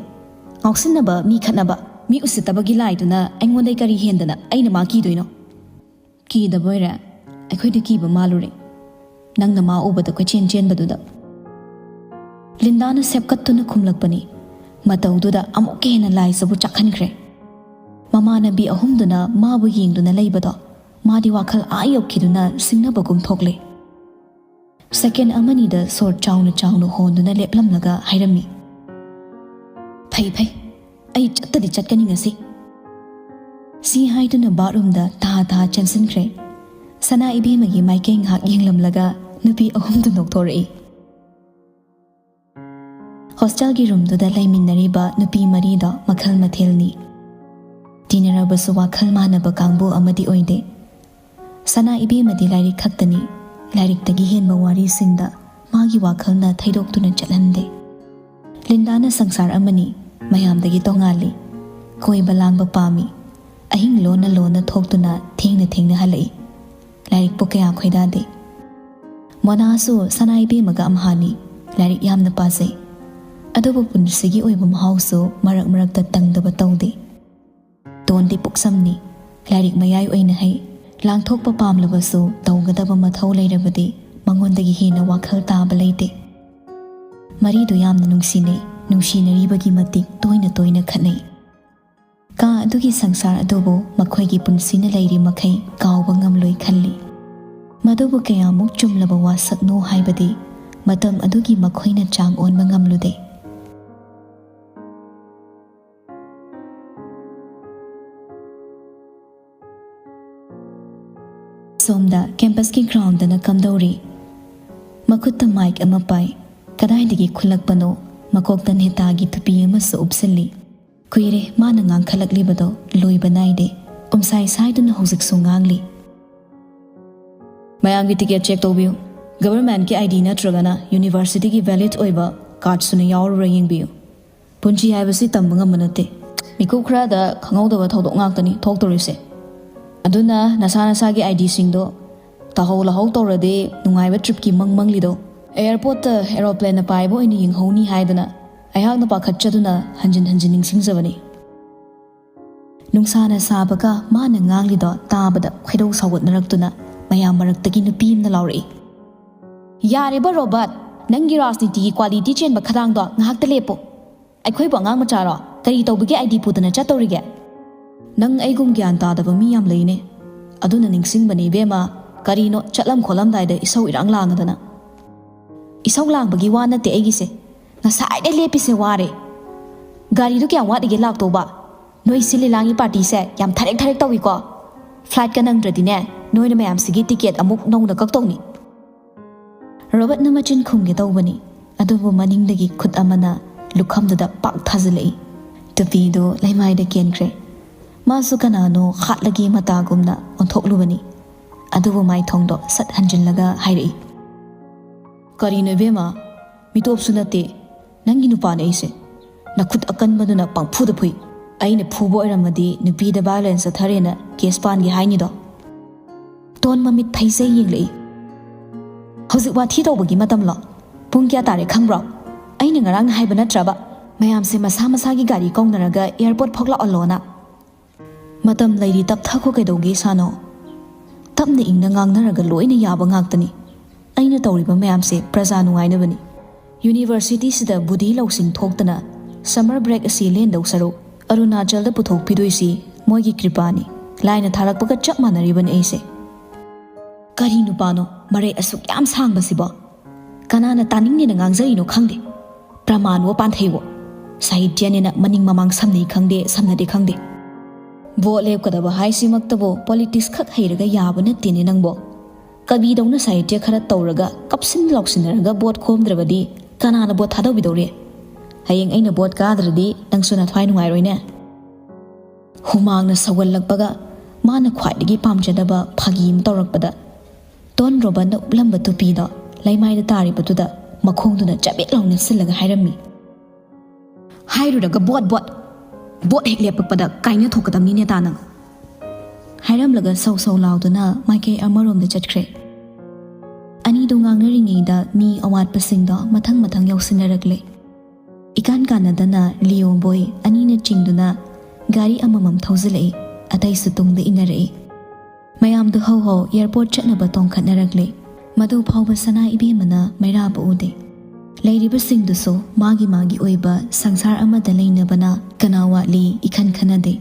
ꯉꯥꯎꯁꯤꯟꯅꯕ, ꯃꯤ ꯈꯠꯅꯕ, ꯃꯤ ꯎꯁꯤꯠꯇꯕꯒꯤ ꯂꯥꯏꯗꯨꯅ ꯑꯩꯉꯣꯟꯗ ꯀꯔꯤ ꯍꯦꯟꯗꯅ ꯑꯩꯅ ꯃꯥ ꯀꯤꯗꯣꯏꯅꯣ?" "ꯀꯤꯗꯕ ꯑꯣꯏꯔꯦ? ꯑꯩꯈꯣꯏꯗꯤ ꯀꯤꯕ ꯃꯥꯜꯂꯨꯔꯦ꯫ ꯅꯪꯅ ꯃꯥ ꯎꯕꯗ ꯀꯣꯏꯆꯦꯟ ꯆꯦꯟꯕꯗꯨꯗ"꯫ ꯂꯤꯟꯗꯥꯅ ꯁꯦꯞꯀꯠꯇꯨꯅ ꯈꯨꯝꯂꯛꯄꯅꯤ꯫ ꯃꯇꯧꯗꯨꯗ ꯑꯃꯨꯛꯀ ꯍꯦꯟꯅ ꯂꯥꯏꯁꯤꯕꯨ ꯆꯥꯛꯍꯟꯈ꯭ꯔꯦ꯫ ꯃꯃꯥꯟꯅꯕꯤ ꯑꯍꯨꯝꯗꯨꯅ ꯃꯥꯕꯨ ꯌꯦꯡꯗꯨꯅ ꯂꯩꯕꯗꯣ ꯃꯥꯗꯤ ꯋꯥꯈꯜ ꯑꯥ ꯌꯧꯈꯤꯗꯨꯅ ꯁꯤꯡꯅꯕꯒꯨꯝ ꯊꯣꯛꯂꯦ꯫ ꯁꯦꯀꯦꯟ ꯑꯃꯅꯤꯗ ꯁꯣꯔ ꯆꯥꯎꯅ ꯆꯥꯎꯅ ꯍꯣꯟꯗꯨꯅ ꯂꯦꯞꯂꯝꯂꯒ ꯍꯥꯏꯔꯝꯃꯤ, "ꯐꯩ, ꯐꯩ, ꯑꯩ ꯆꯠꯇꯗꯤ ꯆꯠꯀꯅꯤ ꯉꯁꯤ"꯫ ꯁꯤ ꯍꯥꯏꯗꯨꯅ ꯕꯥꯠꯔꯨꯝꯗ ꯊꯥ ꯊꯥ ꯆꯦꯟꯁꯤꯟꯈ꯭ꯔꯦ꯫ ꯁꯅꯥ ꯏꯕꯦꯝꯃꯒꯤ ꯃꯥꯏꯀꯩ ꯉꯥꯏꯍꯥꯛ ꯌꯦꯡꯂꯝꯂꯒ ꯅꯨꯄꯤ ꯑꯍꯨꯝꯗꯨ ꯅꯣꯛꯊꯣꯔꯛꯏ꯫ ꯍꯣꯁꯇꯦꯜꯒꯤ ꯔꯨꯝꯗꯨꯗ ꯂꯩꯃꯤꯟꯅꯔꯤꯕ ꯅꯨꯄꯤ ꯃꯔꯤꯗꯣ ꯃꯈꯜ ꯃꯊꯦꯜꯅꯤ꯫ ꯇꯤꯟꯅꯔꯕꯁꯨ ꯋꯥꯈꯜ ꯃꯥꯟꯅꯕ ꯀꯥꯡꯕꯨ ꯑꯃꯗꯤ ꯑꯣꯏꯗꯦ꯫ ꯁꯅꯥ ꯏꯕꯦꯝꯃꯗꯤ ꯂꯥꯏꯔꯤꯛ ꯈꯛꯇꯅꯤ, ꯂꯥꯏꯔꯤꯛꯇꯒꯤ ꯍꯦꯟꯕ ꯋꯥꯔꯤꯁꯤꯡꯗ ꯃꯥꯒꯤ ꯋꯥꯈꯜꯅ ꯊꯩꯗꯣꯛꯇꯨꯅ ꯆꯠꯍꯟꯗꯦ꯫ ꯂꯤꯟꯗꯥꯅ ꯁꯪꯁꯥꯔ ꯑꯃꯅꯤ, ꯃꯌꯥꯝꯗꯒꯤ ꯇꯣꯉꯥꯜꯂꯤ꯫ ꯀꯣꯏꯕ ꯂꯥꯡꯕ ꯄꯥꯝꯃꯤ꯫ ꯑꯍꯤꯡ ꯂꯣꯟꯅ ꯂꯣꯟꯅ ꯊꯣꯛꯇꯨꯅ ꯊꯦꯡꯅ ꯊꯦꯡꯅ ꯍꯜꯂꯛꯏ꯫ ꯂꯥꯏꯔꯤꯛꯄꯨ ꯀꯌꯥ ꯈꯣꯏꯗꯥꯗꯦ꯫ ꯃꯣꯅꯥꯁꯨ ꯁꯅꯥ ꯏꯕꯦꯝꯃꯒ ꯑꯝꯍꯥꯅꯤ, ꯂꯥꯏꯔꯤꯛ ꯌꯥꯝꯅ ꯄꯥꯖꯩ꯫ ꯑꯗꯨꯕꯨ ꯄꯨꯟꯁꯤꯒꯤ ꯑꯣꯏꯕ ꯃꯍꯥꯎꯁꯨ ꯃꯔꯛ ꯃꯔꯛꯇ ꯇꯪꯗꯕ ꯇꯧꯗꯦ꯫ ꯇꯣꯟꯗꯤ ꯄꯨꯛꯁꯝꯅꯤ, ꯂꯥꯏꯔꯤꯛ ꯃꯌꯥꯏ ꯑꯣꯏꯅ ꯍꯩ꯫ ꯂꯥꯡꯊꯣꯛꯄ ꯄꯥꯝꯂꯕꯁꯨ ꯇꯧꯒꯗꯕ ꯃꯊꯧ ꯂꯩꯔꯕꯗꯤ ꯃꯉꯣꯟꯗꯒꯤ ꯍꯦꯟꯅ ꯋꯥꯈꯜ ꯇꯥꯕ ꯂꯩꯇꯦ꯫ ꯃꯔꯤꯗꯨ ꯌꯥꯝꯅ ꯅꯨꯡꯁꯤꯅꯩ, ꯅꯨꯡꯁꯤꯅꯔꯤꯕꯒꯤ ꯃꯇꯤꯛ ꯇꯣꯏꯅ ꯇꯣꯏꯅ ꯈꯠꯅꯩ꯫ ꯀꯥ ꯑꯗꯨꯒꯤ ꯁꯪꯁꯥꯔ ꯑꯗꯨꯕꯨ ꯃꯈꯣꯏꯒꯤ ꯄꯨꯟꯁꯤꯅ ꯂꯩꯔꯤ ꯃꯈꯩ ꯀꯥꯎꯕ ꯉꯝꯂꯣꯏ ꯈꯜꯂꯤ꯫ ꯃꯗꯨꯕꯨ ꯀꯌꯥꯃꯨꯛ ꯆꯨꯝꯂꯕ ꯋꯥꯁꯛꯅꯣ ꯍꯥꯏꯕꯗꯤ ꯃꯇꯝ ꯑꯗꯨꯒꯤ ꯃꯈꯣꯏꯅ ꯆꯥꯡ ꯑꯣꯟꯕ ꯉꯝꯂꯨꯗꯦ꯫ ꯁꯣꯝꯗ ꯀꯦꯝꯄꯁꯀꯤ ꯒ꯭ꯔꯥꯎꯟꯗꯅ ꯀꯝꯗꯧꯔꯤ? ꯃꯈꯨꯠꯇ ꯃꯥꯏꯛ ꯑꯃ ꯄꯥꯏ꯫ ꯀꯗꯥꯏꯗꯒꯤ ꯈꯨꯜꯂꯛꯄꯅꯣ? ꯃꯀꯣꯛꯇ ꯅꯦꯇꯥꯒꯤ ꯇꯨꯄꯤ ꯑꯃꯁꯨ ꯎꯞꯁꯤꯜꯂꯤ꯫ ꯀꯨꯏꯔꯦ ꯃꯥꯅ ꯉꯥꯡꯈꯠꯂꯛꯂꯤꯕꯗꯣ ꯂꯣꯏꯕ ꯅꯥꯏꯗꯦ꯫ ꯎꯝꯁꯥꯏ ꯁꯥꯏꯗꯨꯅ ꯍꯧꯖꯤꯛꯁꯨ ꯉꯥꯡꯂꯤ꯫ ꯃꯌꯥꯝꯒꯤ ꯇꯤꯀꯦꯠ ꯆꯦꯛ ꯇꯧꯕꯤꯌꯨ꯫ ꯒꯚꯔꯟꯃꯦꯟꯠꯀꯤ ꯑꯥꯏ ꯗꯤ ꯅꯠꯇ꯭ꯔꯒꯅ ꯌꯨꯅꯤꯚꯔꯁꯤꯇꯤꯒꯤ ꯚꯦꯂꯤꯗ ꯑꯣꯏꯕ ꯀꯥꯔꯗꯁꯨꯅ ꯌꯥꯎꯔꯕ꯭ꯔꯥ ꯌꯦꯡꯕꯤꯌꯨ꯫ ꯄꯨꯟꯁꯤ ꯍꯥꯏꯕꯁꯤ ꯇꯝꯕ ꯉꯝꯕ ꯅꯠꯇꯦ꯫ ꯃꯤꯀꯨꯞ ꯈꯔꯗ ꯈꯪꯍꯧꯗꯕ ꯊꯧꯗꯣꯛ ꯉꯥꯛꯇꯅꯤ ꯊꯣꯛꯇꯧꯔꯤꯁꯦ꯫ ꯑꯗꯨꯅ ꯅꯁꯥ ꯅꯁꯥꯒꯤ ꯑꯥꯏ ꯗꯤꯁꯤꯡꯗꯣ ꯇꯥꯍꯧ ꯂꯥꯍꯧ ꯇꯧꯔꯗꯤ ꯅꯨꯡꯉꯥꯏꯕ ꯇ꯭ꯔꯤꯞꯀꯤ ꯃꯪ ꯃꯪꯂꯤꯗꯣ ꯑꯦꯌꯔꯄꯣꯔꯠꯇ ꯑꯦꯔꯣꯄ꯭ꯂꯦꯟꯅ ꯄꯥꯏꯕ ꯑꯣꯏꯅ ꯌꯦꯡꯍꯧꯅꯤ ꯍꯥꯏꯗꯅ ꯑꯩꯍꯥꯛꯅ ꯄꯥꯈꯠꯆꯗꯨꯅ ꯍꯟꯖꯤꯟ ꯍꯟꯖꯤꯟ ꯅꯤꯡꯁꯤꯡꯖꯕꯅꯤ꯫ ꯅꯨꯡꯁꯥꯅ ꯁꯥꯕꯒ ꯃꯥꯅ ꯉꯥꯡꯂꯤꯗꯣ ꯇꯥꯕꯗ ꯈꯣꯏꯗꯧ ꯁꯥꯎꯒꯠꯅꯔꯛꯇꯨꯅ ꯃꯌꯥꯝ ꯃꯔꯛꯇꯒꯤ ꯅꯨꯄꯤ ꯑꯃꯅ ꯂꯥꯎꯔꯛꯏ꯫ "ꯌꯥꯔꯦꯕ ꯔꯣꯕꯥꯔꯠ, ꯅꯪꯒꯤ ꯔꯥꯖꯅꯤꯇꯤꯒꯤ ꯀ꯭ꯋꯥꯂꯤꯇꯤ ꯆꯦꯟꯕ ꯈꯗꯥꯡꯗꯣ ꯉꯥꯏꯍꯥꯛꯇ ꯂꯦꯞꯄꯣ꯫ ꯑꯩꯈꯣꯏꯕꯨ ꯑꯉꯥꯡ ꯃꯆꯥꯔꯣ? ꯀꯔꯤ ꯇꯧꯕꯒꯤ ꯑꯥꯏ ꯗꯤ ꯄꯨꯗꯅ ꯆꯠꯇꯧꯔꯤꯒꯦ?" "ꯅꯪ ꯑꯩꯒꯨꯝ ꯒ꯭ꯌꯥꯟ ꯇꯥꯗꯕ ꯃꯤ ꯌꯥꯝ ꯂꯩꯅꯦ꯫ ꯑꯗꯨꯅ ꯅꯤꯡꯁꯤꯡꯕꯅꯦ ꯏꯕꯦꯝꯃ, ꯀꯔꯤꯅꯣ ꯆꯠꯂꯝ ꯈꯣꯠꯂꯝꯗꯥꯏꯗ ꯏꯁꯧ ꯏꯔꯥꯡ ꯂꯥꯡꯉꯗꯅ?" "ꯏꯁꯧ ꯂꯥꯡꯕꯒꯤ ꯋꯥ ꯅꯠꯇꯦ ꯑꯩꯒꯤꯁꯦ꯫ ꯉꯁꯥꯏꯗꯩ ꯂꯦꯞꯄꯤꯁꯦ ꯋꯥꯔꯦ꯫ ꯒꯥꯔꯤꯗꯨ ꯀꯌꯥꯝ ꯋꯥꯠꯂꯤꯒꯦ ꯂꯥꯛꯇꯧꯕ? ꯅꯣꯏ ꯁꯤꯜꯂꯤ ꯂꯥꯡꯉꯤ ꯄꯥꯔꯇꯤꯁꯦ ꯌꯥꯝ ꯊꯔꯦꯛ ꯊꯔꯦꯛ ꯇꯧꯏꯀꯣ꯫ ꯐ꯭ꯂꯥꯏꯠꯀ ꯅꯪꯗ꯭ꯔꯗꯤꯅꯦ, ꯅꯣꯏꯅ ꯃꯌꯥꯝꯁꯤꯒꯤ ꯇꯤꯀꯦꯠ ꯑꯃꯨꯛ ꯅꯧꯅ ꯀꯛꯇꯧꯅꯤ꯫" ꯔꯣꯕꯔꯠꯅ ꯃꯆꯤꯟ ꯈꯨꯝꯒꯦ ꯇꯧꯕꯅꯤ, ꯑꯗꯨꯕꯨ ꯃꯅꯤꯡꯗꯒꯤ ꯈꯨꯠ ꯑꯃꯅ ꯂꯨꯈꯝꯗꯨꯗ ꯄꯥꯛ ꯊꯥꯖꯤꯜꯂꯛꯏ꯫ ꯇꯨꯄꯤꯗꯨ ꯂꯩꯃꯥꯏꯗ ꯀꯦꯟꯈ꯭ꯔꯦ꯫ ꯃꯥꯁꯨ ꯀꯅꯥꯅꯣ ꯍꯥꯠꯂꯒꯦ ꯃꯇꯥꯒꯨꯝꯅ ꯑꯣꯟꯊꯣꯛꯂꯨꯕꯅꯤ꯫ ꯑꯗꯨꯕꯨ ꯃꯥꯏꯊꯣꯡꯗꯣ ꯁꯠ ꯍꯟꯖꯤꯜꯂꯒ ꯍꯥꯏꯔꯛꯏ, "ꯀꯔꯤꯅꯣ ꯏꯕꯦꯝꯃ? ꯃꯤꯇꯣꯞꯁꯨ ꯅꯠꯇꯦ, ꯅꯪꯒꯤ ꯅꯨꯄꯥꯅꯦ ꯑꯩꯁꯦ꯫ ꯅꯈꯨꯠ ꯑꯀꯟꯕꯗꯨꯅ ꯄꯪꯐꯨꯗ ꯐꯨꯏ꯫ ꯑꯩꯅ ꯐꯨꯕ ꯑꯣꯏꯔꯝꯃꯗꯤ ꯅꯨꯄꯤꯗ ꯚꯥꯏꯑꯣꯂꯦꯟꯁ ꯆꯠꯊꯔꯦꯅ ꯀꯦꯁ ꯄꯥꯟꯒꯦ ꯍꯥꯏꯅꯤꯗꯣ?" ꯇꯣꯟ ꯃꯃꯤꯠ ꯐꯩꯖꯩ ꯌꯦꯡꯂꯛꯏ꯫ "ꯍꯧꯖꯤꯛ ꯋꯥꯊꯤ ꯇꯧꯕꯒꯤ ꯃꯇꯝꯂꯣ? ꯄꯨꯡ ꯀꯌꯥ ꯇꯥꯔꯦ ꯈꯪꯕ꯭ꯔꯣ? ꯑꯩꯅ ꯉꯔꯥꯡꯅ ꯍꯥꯏꯕ ꯅꯠꯇ꯭ꯔꯕ ꯃꯌꯥꯝꯁꯦ ꯃꯁꯥ ꯃꯁꯥꯒꯤ ꯒꯥꯔꯤ ꯀꯧꯅꯔꯒ ꯑꯦꯌꯔꯄꯣꯔꯠ ꯐꯥꯎ ꯂꯥꯛꯍꯜꯂꯣꯅ?" "ꯃꯇꯝ ꯂꯩꯔꯤ ꯇꯞꯊꯈꯣ, ꯀꯩꯗꯧꯒꯦ ꯁꯥꯅꯣ? ꯇꯞꯅ ꯏꯪꯅ ꯉꯥꯡꯅꯔꯒ ꯂꯣꯏꯅ ꯌꯥꯕ ꯉꯥꯛꯇꯅꯤ꯫ ꯑꯩꯅ ꯇꯧꯔꯤꯕ ꯃꯌꯥꯝꯁꯦ ꯄ꯭ꯔꯖꯥ ꯅꯨꯡꯉꯥꯏꯅꯕꯅꯤ꯫" ꯌꯨꯅꯤꯚꯔꯁꯤꯇꯤꯁꯤꯗ ꯕꯨꯙꯤ ꯂꯧꯁꯤꯡ ꯊꯣꯛꯇꯅ ꯁꯝꯃꯔ ꯕ꯭ꯔꯦꯛ ꯑꯁꯤ ꯂꯦꯟꯗꯧ ꯁꯔꯨꯛ ꯑꯔꯨꯅꯥꯆꯜꯗ ꯄꯨꯊꯣꯛꯄꯤꯗꯣꯏꯁꯤ ꯃꯣꯏꯒꯤ ꯀ꯭ꯔꯤꯄꯥꯅꯤ꯫ ꯂꯥꯏꯅ ꯊꯥꯔꯛꯄꯒ ꯆꯞ ꯃꯥꯟꯅꯔꯤꯕꯅꯤ ꯑꯩꯁꯦ꯫ ꯀꯔꯤ ꯅꯨꯄꯥꯅꯣ ꯃꯔꯩ ꯑꯁꯨꯛ ꯌꯥꯝ ꯁꯥꯡꯕꯁꯤꯕꯣ? ꯀꯅꯥꯅ ꯇꯥꯅꯤꯡꯅꯦꯅ ꯉꯥꯡꯖꯔꯤꯅꯣ ꯈꯪꯗꯦ꯫ ꯄ꯭ꯔꯃꯥꯟꯋꯣ ꯄꯥꯟꯊꯩꯋꯣ, ꯁꯥꯍꯤꯇ꯭ꯌꯅꯦꯅ ꯃꯅꯤꯡ ꯃꯃꯥꯡ ꯁꯝꯅꯩ ꯈꯪꯗꯦ, ꯁꯝꯅꯗꯦ ꯈꯪꯗꯦ꯫ ꯚꯣꯠ ꯂꯦꯞꯀꯗꯕ ꯍꯥꯏꯁꯤꯃꯛꯇꯕꯨ ꯄꯣꯂꯤꯇꯤꯛꯁ ꯈꯛ ꯍꯩꯔꯒ ꯌꯥꯕ ꯅꯠꯇꯦꯅꯦ ꯅꯪꯕꯣ꯫ ꯀꯕꯤꯗꯧꯅ ꯁꯥꯍꯤꯇ꯭ꯌ ꯈꯔ ꯇꯧꯔꯒ ꯀꯞꯁꯤꯟ ꯂꯥꯎꯁꯤꯟꯅꯔꯒ ꯚꯣꯠ ꯈꯣꯝꯗ꯭ꯔꯕꯗꯤ ꯀꯅꯥꯅ ꯚꯣꯠ ꯊꯥꯗꯧꯕꯤꯗꯧꯔꯤ? ꯍꯌꯦꯡ ꯑꯩꯅ ꯚꯣꯠ ꯀꯥꯗ꯭ꯔꯗꯤ ꯅꯪꯁꯨ ꯅꯊ꯭ꯋꯥꯏ ꯅꯨꯡꯉꯥꯏꯔꯣꯏꯅꯦ꯫ ꯍꯨꯃꯥꯡꯅ ꯁꯧꯒꯠꯂꯛꯄꯒ ꯃꯥꯅ ꯈ꯭ꯋꯥꯏꯗꯒꯤ ꯄꯥꯝꯖꯗꯕ ꯐꯥꯒꯤ ꯑꯃ ꯇꯧꯔꯛꯄꯗ, ꯇꯣꯟ ꯔꯣꯕꯟꯅ ꯎꯞꯂꯝꯕ ꯇꯨꯄꯤꯗꯣ ꯂꯩꯃꯥꯏꯗ ꯇꯥꯔꯤꯕꯗꯨꯗ ꯃꯈꯣꯡꯗꯨꯅ ꯆꯕꯦꯠ ꯂꯥꯎ ꯅꯦꯠꯁꯤꯜꯂꯒ ꯍꯥꯏꯔꯝꯃꯤ, "ꯍꯥꯏꯔꯨꯔꯒ ꯚꯣꯠ, ꯚꯣꯠ! ꯚꯣꯠ ꯍꯦꯛ ꯂꯦꯞꯄꯛꯄꯗ ꯀꯥꯏꯅ ꯊꯣꯛꯀꯗꯕꯅꯤ ꯅꯦꯇꯥ ꯅꯪ!" ꯍꯥꯏꯔꯝꯂꯒ ꯁꯧ ꯁꯧ ꯂꯥꯎꯗꯨꯅ ꯃꯥꯏꯀꯩ ꯑꯃꯔꯣꯝꯗ ꯆꯠꯈ꯭ꯔꯦ꯫ ꯑꯅꯤꯗꯨ ꯉꯥꯡꯅꯔꯤꯉꯩꯗ ꯃꯤ ꯑꯋꯥꯠꯄꯁꯤꯡꯗꯣ ꯃꯊꯪ ꯃꯊꯪ ꯌꯥꯎꯁꯤꯟꯅꯔꯛꯂꯦ꯫ ꯏꯀꯥꯟ ꯀꯥꯟꯅꯗꯅ ꯂꯤꯑꯣ ꯕꯣꯏ ꯑꯅꯤꯅ ꯆꯤꯡꯗꯨꯅ ꯒꯥꯔꯤ ꯑꯃꯃꯝ ꯊꯧꯖꯤꯜꯂꯛꯏ, ꯑꯇꯩꯁꯨ ꯇꯨꯡꯗ ꯏꯟꯅꯔꯛꯏ꯫ ꯃꯌꯥꯝꯗꯨ ꯍꯧ ꯍꯧ ꯑꯦꯌꯔꯄꯣꯔꯠ ꯆꯠꯅꯕ ꯇꯣꯡꯈꯠꯅꯔꯛꯂꯦ꯫ ꯃꯗꯨ ꯐꯥꯎꯕ ꯁꯅꯥ ꯏꯕꯦꯝꯃꯅ ꯃꯩꯔꯥꯕ ꯎꯗꯦ꯫ ꯂꯩꯔꯤꯕꯁꯤꯡꯗꯨꯁꯨ ꯃꯥꯒꯤ ꯃꯥꯒꯤ ꯑꯣꯏꯕ ꯁꯪꯁꯥꯔ ꯑꯃꯗ ꯂꯩꯅꯕꯅ ꯀꯅꯥ ꯋꯥꯠꯂꯤ ꯏꯈꯟ ꯈꯟꯅꯗꯦ꯫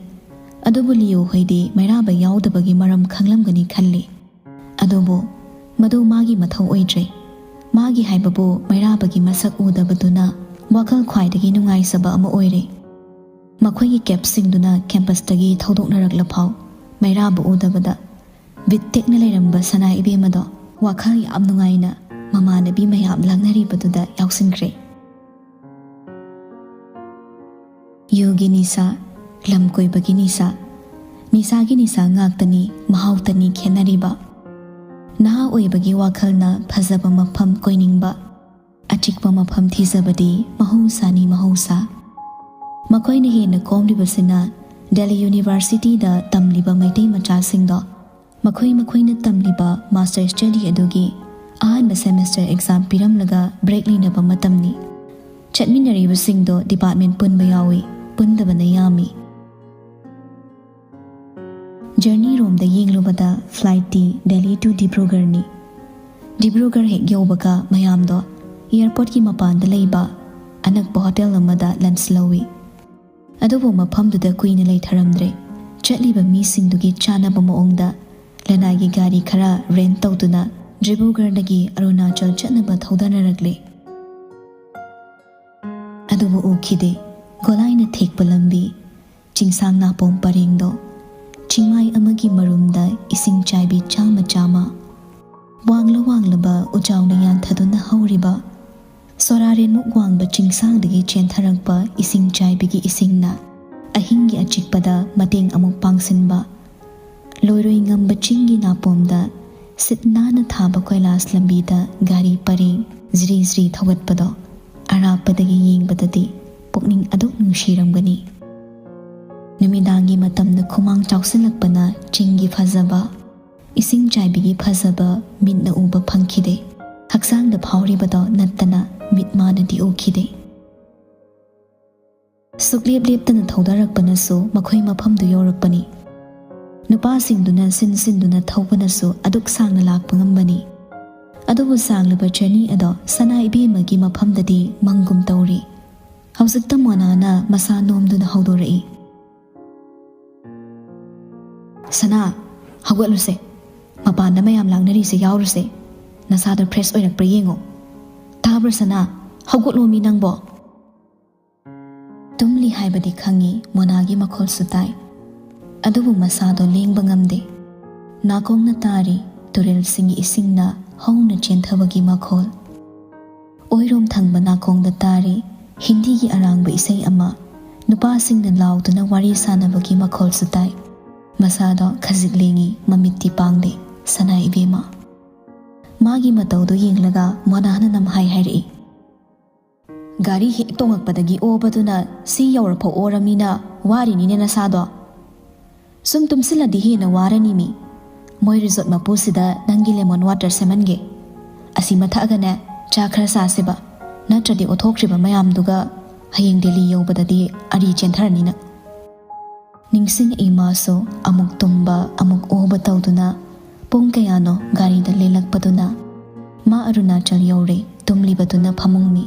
ꯑꯗꯨꯕꯨ ꯂꯤꯑꯣ ꯍꯣꯏꯗꯤ ꯃꯩꯔꯥꯕ ꯌꯥꯎꯗꯕꯒꯤ ꯃꯔꯝ ꯈꯪꯂꯝꯒꯅꯤ ꯈꯜꯂꯤ꯫ ꯑꯗꯨꯕꯨ ꯃꯗꯨ ꯃꯥꯒꯤ ꯃꯊꯧ ꯑꯣꯏꯗ꯭ꯔꯦ꯫ ꯃꯥꯒꯤ ꯍꯥꯏꯕꯕꯨ ꯃꯩꯔꯥꯕꯒꯤ ꯃꯁꯛ ꯎꯗꯕꯗꯨꯅ ꯋꯥꯈꯜ ꯈ꯭ꯋꯥꯏꯗꯒꯤ ꯅꯨꯡꯉꯥꯏꯖꯕ ꯑꯃ ꯑꯣꯏꯔꯦ꯫ ꯃꯈꯣꯏꯒꯤ ꯀꯦꯞꯁꯤꯡꯗꯨꯅ ꯀꯦꯝꯄꯁꯇꯒꯤ ꯊꯧꯗꯣꯛꯅꯔꯛꯂꯐꯥꯎ ꯃꯩꯔꯥꯕ ꯎꯗꯕꯗ ꯕꯤꯠ ꯇꯦꯛꯅ ꯂꯩꯔꯝꯕ ꯁꯅꯥ ꯏꯕꯦꯝꯃꯗꯣ ꯋꯥꯈꯜ ꯌꯥꯝ ꯅꯨꯡꯉꯥꯏꯅ ꯃꯃꯥꯟꯅꯕꯤ ꯃꯌꯥꯝ ꯂꯥꯡꯅꯔꯤꯕꯗꯨꯗ ꯌꯥꯎꯁꯤꯟꯈ꯭ꯔꯦ꯫ ꯌꯨꯒꯤ ꯅꯤꯁꯥ, ꯂꯝ ꯀꯣꯏꯕꯒꯤ ꯅꯤꯁꯥ, ꯅꯤꯁꯥꯒꯤ ꯅꯤꯁꯥ ꯉꯥꯛꯇꯅꯤ ꯃꯍꯥꯎꯇꯅꯤ ꯈꯦꯠꯅꯔꯤꯕ꯫ ꯅꯍꯥ ꯑꯣꯏꯕꯒꯤ ꯋꯥꯈꯜꯅ ꯐꯖꯕ ꯃꯐꯝ ꯀꯣꯏꯅꯤꯡꯕ, ꯑꯆꯤꯛꯄ ꯃꯐꯝ ꯊꯤꯖꯕꯗꯤ ꯃꯍꯧꯁꯥꯅꯤ ꯃꯍꯧꯁꯥ꯫ ꯃꯈꯣꯏꯅ ꯍꯦꯟꯅ ꯀꯣꯝꯂꯤꯕꯁꯤꯅ ꯗꯦꯜꯂꯤ ꯌꯨꯅꯤꯚꯔꯁꯤꯇꯤꯗ ꯇꯝꯂꯤꯕ ꯃꯩꯇꯩ ꯃꯆꯥꯁꯤꯡꯗꯣ ꯃꯈꯣꯏ ꯃꯈꯣꯏꯅ ꯇꯝꯂꯤꯕ ꯃꯥꯁꯇꯔ ꯁ꯭ꯇꯗꯤ ꯑꯗꯨꯒꯤ ꯑꯍꯥꯟꯕ ꯁꯦꯃꯦꯁꯇꯔ ꯑꯦꯛꯖꯥꯝ ꯄꯤꯔꯝꯂꯒ ꯕ꯭ꯔꯦꯛ ꯂꯩꯅꯕ ꯃꯇꯝꯅꯤ꯫ ꯆꯠꯃꯤꯟꯅꯔꯤꯕꯁꯤꯡꯗꯣ ꯗꯤꯄꯥꯔꯠꯃꯦꯟ ꯄꯨꯟꯕ ꯌꯥꯎꯏ, ꯄꯨꯟꯗꯕꯅ ꯌꯥꯝꯃꯤ꯫ ꯖꯔꯅꯤ ꯔꯣꯝꯗ ꯌꯦꯡꯂꯨꯕꯗ ꯐ꯭ꯂꯥꯏꯠꯇꯤ ꯗꯦꯜꯂꯤ ꯇꯨ ꯗꯤꯕ꯭ꯔꯨꯒꯔꯅꯤ꯫ ꯗꯤꯕ꯭ꯔꯨꯒꯔ ꯍꯦꯛ ꯌꯧꯕꯒ ꯃꯌꯥꯝꯗꯣ ꯑꯦꯌꯔꯄꯣꯔꯠꯀꯤ ꯃꯄꯥꯟꯗ ꯂꯩꯕ ꯑꯅꯛꯄ ꯍꯣꯇꯦꯜ ꯑꯃꯗ ꯂꯟꯆ ꯂꯧꯏ꯫ ꯑꯗꯨꯕꯨ ꯃꯐꯝꯗꯨꯗ ꯀꯨꯏꯅ ꯂꯩꯊꯔꯝꯗ꯭ꯔꯦ꯫ ꯆꯠꯂꯤꯕ ꯃꯤꯁꯤꯡꯗꯨꯒꯤ ꯆꯥꯅꯕ ꯃꯑꯣꯡꯗ ꯂꯅꯥꯏꯒꯤ ꯒꯥꯔꯤ ꯈꯔ ꯔꯦꯟꯠ ꯇꯧꯗꯨꯅ ꯗꯤꯕ꯭ꯔꯨꯒꯔꯗꯒꯤ ꯑꯔꯨꯅꯥꯆꯜ ꯆꯠꯅꯕ ꯊꯧꯗꯅꯔꯛꯂꯦ꯫ ꯑꯗꯨꯕꯨ ꯎꯈꯤꯗꯦ꯫ ꯒꯣꯂꯥꯏꯅ ꯊꯦꯛꯄ ꯂꯝꯕꯤ, ꯆꯤꯡꯁꯥꯡ ꯅꯥꯄꯣꯝ ꯄꯔꯦꯡꯗꯣ, ꯆꯤꯡꯃꯥꯏ ꯑꯃꯒꯤ ꯃꯔꯨꯝꯗ ꯏꯁꯤꯡ ꯆꯥꯏꯕꯤ ꯆꯥꯝꯃ ꯆꯥꯝꯃ, ꯋꯥꯡꯂ ꯋꯥꯡꯂꯕ ꯎꯖꯥꯎꯅ ꯌꯥꯟꯊꯗꯨꯅ ꯍꯧꯔꯤꯕ, ꯁꯣꯔꯥꯔꯦꯟꯃꯨꯛ ꯋꯥꯡꯕ ꯆꯤꯡꯁꯥꯡꯗꯒꯤ ꯆꯦꯟꯊꯔꯛꯄ ꯏꯁꯤꯡ ꯆꯥꯏꯕꯤꯒꯤ ꯏꯁꯤꯡꯅ ꯑꯍꯤꯡꯒꯤ ꯑꯆꯤꯛꯄꯗ ꯃꯇꯦꯡ ꯑꯃꯨꯛ ꯄꯥꯡꯁꯤꯟꯕ, ꯂꯣꯏꯔꯣꯏ ꯉꯝꯕ ꯆꯤꯡꯒꯤ ꯅꯥꯄꯣꯝꯗ ꯁꯤꯠ ꯅꯥꯟꯅ ꯊꯥꯕ ꯀꯣꯏꯂꯥꯁ ꯂꯝꯕꯤꯗ ꯒꯥꯔꯤ ꯄꯔꯦꯡ ꯖ꯭ꯔꯤ ꯖ꯭ꯔꯤ ꯊꯧꯒꯠꯄꯗꯣ ꯑꯔꯥꯞꯄꯗꯒꯤ ꯌꯦꯡꯕꯗꯗꯤ ꯄꯨꯛꯅꯤꯡ ꯑꯗꯨꯛ ꯅꯨꯡꯁꯤꯔꯝꯒꯅꯤ꯫ ꯅꯨꯃꯤꯗꯥꯡꯒꯤ ꯃꯇꯝꯗ ꯈꯨꯃꯥꯡ ꯆꯥꯎꯁꯤꯜꯂꯛꯄꯅ ꯆꯤꯡꯒꯤ ꯐꯖꯕ, ꯏꯁꯤꯡ ꯆꯥꯏꯕꯤꯒꯤ ꯐꯖꯕ ꯃꯤꯠꯅ ꯎꯕ ꯐꯪꯈꯤꯗꯦ꯫ ꯍꯛꯆꯥꯡꯗ ꯐꯥꯎꯔꯤꯕꯗꯣ ꯅꯠꯇꯅ ꯃꯤꯠ ꯃꯥꯅꯗꯤ ꯎꯈꯤꯗꯦ꯫ ꯁꯨꯛꯂꯦꯞ ꯂꯦꯞꯇꯅ ꯊꯧꯗꯔꯛꯄꯅꯁꯨ ꯃꯈꯣꯏ ꯃꯐꯝꯗꯨ ꯌꯧꯔꯛꯄꯅꯤ꯫ ꯅꯨꯄꯥꯁꯤꯡꯗꯨꯅ ꯁꯤꯟ ꯁꯤꯟꯗꯨꯅ ꯊꯧꯕꯅꯁꯨ ꯑꯗꯨꯛ ꯁꯥꯡꯅ ꯂꯥꯛꯄ ꯉꯝꯕꯅꯤ꯫ ꯑꯗꯨꯕꯨ ꯁꯥꯡꯂꯕ ꯖꯔꯅꯤ ꯑꯗꯣ ꯁꯅꯥ ꯏꯕꯦꯝꯃꯒꯤ ꯃꯐꯝꯗꯗꯤ ꯃꯪꯒꯨꯝ ꯇꯧꯔꯤ꯫ ꯍꯧꯖꯤꯛꯇ ꯃꯣꯅꯥꯅ ꯃꯁꯥ ꯅꯣꯝꯗꯨꯅ ꯍꯧꯗꯣꯔꯛꯏ꯫ "ꯁꯅꯥ, ꯍꯧꯒꯠꯂꯨꯁꯦ꯫ ꯃꯄꯥꯟꯗ ꯃꯌꯥꯝ ꯂꯥꯡꯅꯔꯤꯁꯦ ꯌꯥꯎꯔꯨꯁꯦ꯫ ꯅꯁꯥꯗꯣ ꯐ꯭ꯔꯦꯁ ꯑꯣꯏꯔꯛꯄ꯭ꯔꯥ ꯌꯦꯡꯉꯣ꯫ ꯇꯥꯕ꯭ꯔꯥ ꯁꯅꯥ? ꯍꯧꯒꯠꯂꯣꯃꯤ ꯅꯪꯕꯣ!" ꯇꯨꯝꯂꯤ ꯍꯥꯏꯕꯗꯤ ꯈꯪꯉꯤ, ꯃꯣꯅꯥꯒꯤ ꯃꯈꯣꯜꯁꯨ ꯇꯥꯏ꯫ ꯑꯗꯨꯕꯨ ꯃꯁꯥꯗꯣ ꯂꯦꯡꯕ ꯉꯝꯗꯦ꯫ ꯅꯥꯀꯣꯡꯅ ꯇꯥꯔꯤ ꯇꯨꯔꯦꯜꯁꯤꯡꯒꯤ ꯏꯁꯤꯡꯅ ꯍꯧꯅ ꯆꯦꯟꯊꯕꯒꯤ ꯃꯈꯣꯜ꯫ ꯑꯣꯏꯔꯣꯝ ꯊꯪꯕ ꯅꯥꯀꯣꯡꯗ ꯇꯥꯔꯤ ꯍꯤꯟꯗꯤꯒꯤ ꯑꯔꯥꯡꯕ ꯏꯁꯩ ꯑꯃ, ꯅꯨꯄꯥꯁꯤꯡꯅ ꯂꯥꯎꯗꯨꯅ ꯋꯥꯔꯤ ꯁꯥꯟꯅꯕꯒꯤ ꯃꯈꯣꯜꯁꯨ ꯇꯥꯏ꯫ ꯃꯁꯥꯗꯣ ꯈꯖꯤꯛ ꯂꯦꯡꯉꯤ, ꯃꯃꯤꯠꯇꯤ ꯄꯥꯡꯗꯦ꯫ ꯁꯅꯥ ꯏꯕꯦꯝꯃ꯫ ꯃꯥꯒꯤ ꯃꯇꯧꯗꯨ ꯌꯦꯡꯂꯒ ꯃꯣꯅꯥꯅ ꯅꯝꯍꯥꯏ ꯍꯥꯏꯔꯛꯏ꯫ "ꯒꯥꯔꯤ ꯍꯦꯛ ꯇꯣꯡꯉꯛꯄꯗꯒꯤ ꯑꯣꯕꯗꯨꯅ ꯁꯤ ꯌꯧꯔꯐꯥꯎ ꯑꯣꯔꯃꯤꯅ ꯋꯥꯔꯤꯅꯤꯅꯦ ꯅꯁꯥꯗꯣ꯫ ꯁꯨꯝ ꯇꯨꯝꯁꯤꯜꯂꯗꯤ ꯍꯦꯟꯅ ꯋꯥꯔꯅꯤ ꯃꯤ꯫ ꯃꯣꯏ ꯔꯤꯖꯣꯔꯠ ꯃꯄꯨꯁꯤꯗ ꯅꯪꯒꯤ ꯂꯦꯃꯣꯟ ꯋꯥꯇꯔ ꯁꯦꯝꯍꯟꯒꯦ꯫ ꯑꯁꯤ ꯃꯊꯛꯑꯒꯅꯦ ꯆꯥ ꯈꯔ ꯆꯥꯁꯦꯕ꯫ ꯅꯠꯇ꯭ꯔꯗꯤ ꯑꯣꯊꯣꯛꯈ꯭ꯔꯤꯕ ꯃꯌꯥꯝꯗꯨꯒ ꯍꯌꯦꯡ ꯗꯦꯜꯂꯤ ꯌꯧꯕꯗꯗꯤ ꯑꯔꯤ ꯆꯦꯟꯊꯔꯅꯤꯅ꯫" ꯅꯤꯡꯁꯤꯡꯉꯛꯏ ꯃꯥꯁꯨ ꯑꯃꯨꯛ ꯇꯨꯝꯕ, ꯑꯃꯨꯛ ꯑꯣꯕ ꯇꯧꯗꯨꯅ ꯄꯨꯡ ꯀꯌꯥꯅꯣ ꯒꯥꯔꯤꯗ ꯂꯦꯜꯂꯛꯄꯗꯨꯅ꯫ ꯃꯥ ꯑꯔꯨꯅꯥꯆꯜ ꯌꯧꯔꯦ, ꯇꯨꯝꯂꯤꯕꯗꯨꯅ ꯐꯃꯨꯡꯅꯤ꯫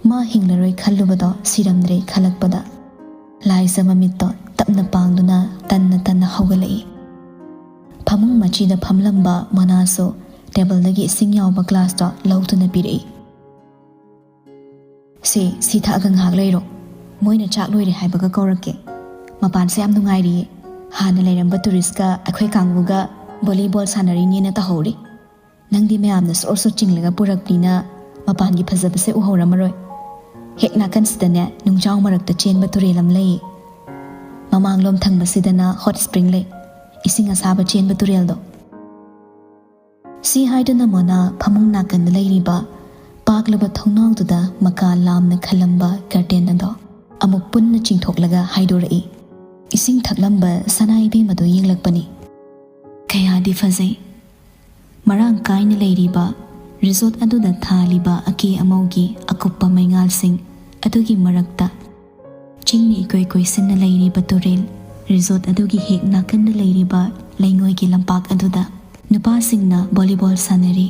ꯃꯥ ꯍꯤꯡꯂꯔꯣꯏ ꯈꯜꯂꯨꯕꯗꯣ ꯁꯤꯔꯝꯗ꯭ꯔꯦ ꯈꯜꯂꯛꯄꯗ꯫ ꯂꯥꯏꯖ ꯃꯃꯤꯠꯇꯣ ꯇꯞꯅ ꯄꯥꯡꯗꯨꯅ ꯇꯟꯅ ꯇꯟꯅ ꯍꯧꯒꯠꯂꯛꯏ꯫ ꯐꯃꯨꯡ ꯃꯆꯤꯗ ꯐꯝꯂꯝꯕ ꯃꯣꯅꯥꯁꯨ ꯇꯦꯕꯜꯗꯒꯤ ꯏꯁꯤꯡ ꯌꯥꯎꯕ ꯒ꯭ꯂꯥꯁꯇꯣ ꯂꯧꯗꯨꯅ ꯄꯤꯔꯛꯏ꯫ "ꯁꯦ, ꯁꯤ ꯊꯛꯑꯒ ꯉꯥꯏꯍꯥꯛ ꯂꯩꯔꯣ꯫ ꯃꯣꯏꯅ ꯆꯥꯛ ꯂꯣꯏꯔꯦ ꯍꯥꯏꯕꯒ ꯀꯧꯔꯛꯀꯦ꯫ ꯃꯄꯥꯟꯁꯦ ꯌꯥꯝ ꯅꯨꯡꯉꯥꯏꯔꯤꯌꯦ꯫ ꯍꯥꯟꯅ ꯂꯩꯔꯝꯕ ꯇꯨꯔꯤꯁꯀ ꯑꯩꯈꯣꯏ ꯀꯥꯡꯕꯨꯒ ꯚꯣꯂꯤꯕꯣꯜ ꯁꯥꯟꯅꯔꯤꯅꯦꯅ ꯇꯧꯍꯧꯔꯤ꯫ ꯅꯪꯗꯤ ꯃꯌꯥꯝꯅ ꯁꯣꯔ ꯁꯣꯔ ꯆꯤꯡꯂꯒ ꯄꯨꯔꯛꯄꯅꯤꯅ ꯃꯄꯥꯟꯒꯤ ꯐꯖꯕꯁꯦ ꯎꯍꯧꯔꯝꯃꯔꯣꯏ꯫ ꯍꯦꯛ ꯅꯥꯀꯟꯁꯤꯗꯅꯦ ꯅꯨꯡꯖꯥꯎ ꯃꯔꯛꯇ ꯆꯦꯟꯕ ꯇꯨꯔꯦꯜ ꯑꯃ ꯂꯩꯌꯦ꯫ ꯃꯃꯥꯡꯂꯣꯝ ꯊꯪꯕꯁꯤꯗꯅ ꯍꯣꯠ ꯁ꯭ꯄ꯭ꯔꯤꯡ ꯂꯩ, ꯏꯁꯤꯡ ꯑꯁꯥꯕ ꯆꯦꯟꯕ ꯇꯨꯔꯦꯜꯗꯣ꯫" ꯁꯤ ꯍꯥꯏꯗꯨꯅ ꯃꯣꯅꯥ ꯐꯃꯨꯡ ꯅꯥꯀꯟꯗ ꯂꯩꯔꯤꯕ ꯄꯥꯛꯂꯕ ꯊꯣꯡꯅꯥꯎꯗꯨꯗ ꯃꯀꯥ ꯂꯥꯝꯅ ꯈꯜꯂꯝꯕ ꯀꯔꯇꯦꯟ ꯑꯗꯣ ꯑꯃꯨꯛ ꯄꯨꯟꯅ ꯆꯤꯡꯊꯣꯛꯂꯒ ꯍꯥꯏꯗꯣꯔꯛꯏ꯫ ꯏꯁꯤꯡ ꯊꯛꯂꯝꯕ ꯁꯅꯥ ꯏꯕꯦꯝ ꯑꯗꯨ ꯌꯦꯡꯂꯛꯄꯅꯤ꯫ ꯀꯌꯥꯗꯤ ꯐꯖꯩ꯫ ꯃꯔꯥꯡ ꯀꯥꯏꯅ ꯂꯩꯔꯤꯕ ꯔꯤꯖꯣꯔꯠ ꯑꯗꯨꯗ ꯊꯥꯜꯂꯤꯕ ꯑꯀꯦ ꯑꯃꯧꯒꯤ ꯑꯀꯨꯞꯄ ꯃꯩꯉꯥꯜꯁꯤꯡ ꯑꯗꯨꯒꯤ ꯃꯔꯛꯇ ꯆꯤꯡꯅ ꯏꯀꯣꯏ ꯀꯣꯏꯁꯤꯟꯅ ꯂꯩꯔꯤꯕ ꯇꯨꯔꯦꯜ, ꯔꯤꯖꯣꯔꯠ ꯑꯗꯨꯒꯤ ꯍꯦꯛ ꯅꯥꯀꯟꯗ ꯂꯩꯔꯤꯕ ꯂꯩꯉꯣꯏꯒꯤ ꯂꯝꯄꯥꯛ ꯑꯗꯨꯗ ꯅꯨꯄꯥꯁꯤꯡꯅ ꯚꯣꯂꯤꯕꯣꯜ ꯁꯥꯟꯅꯔꯤ꯫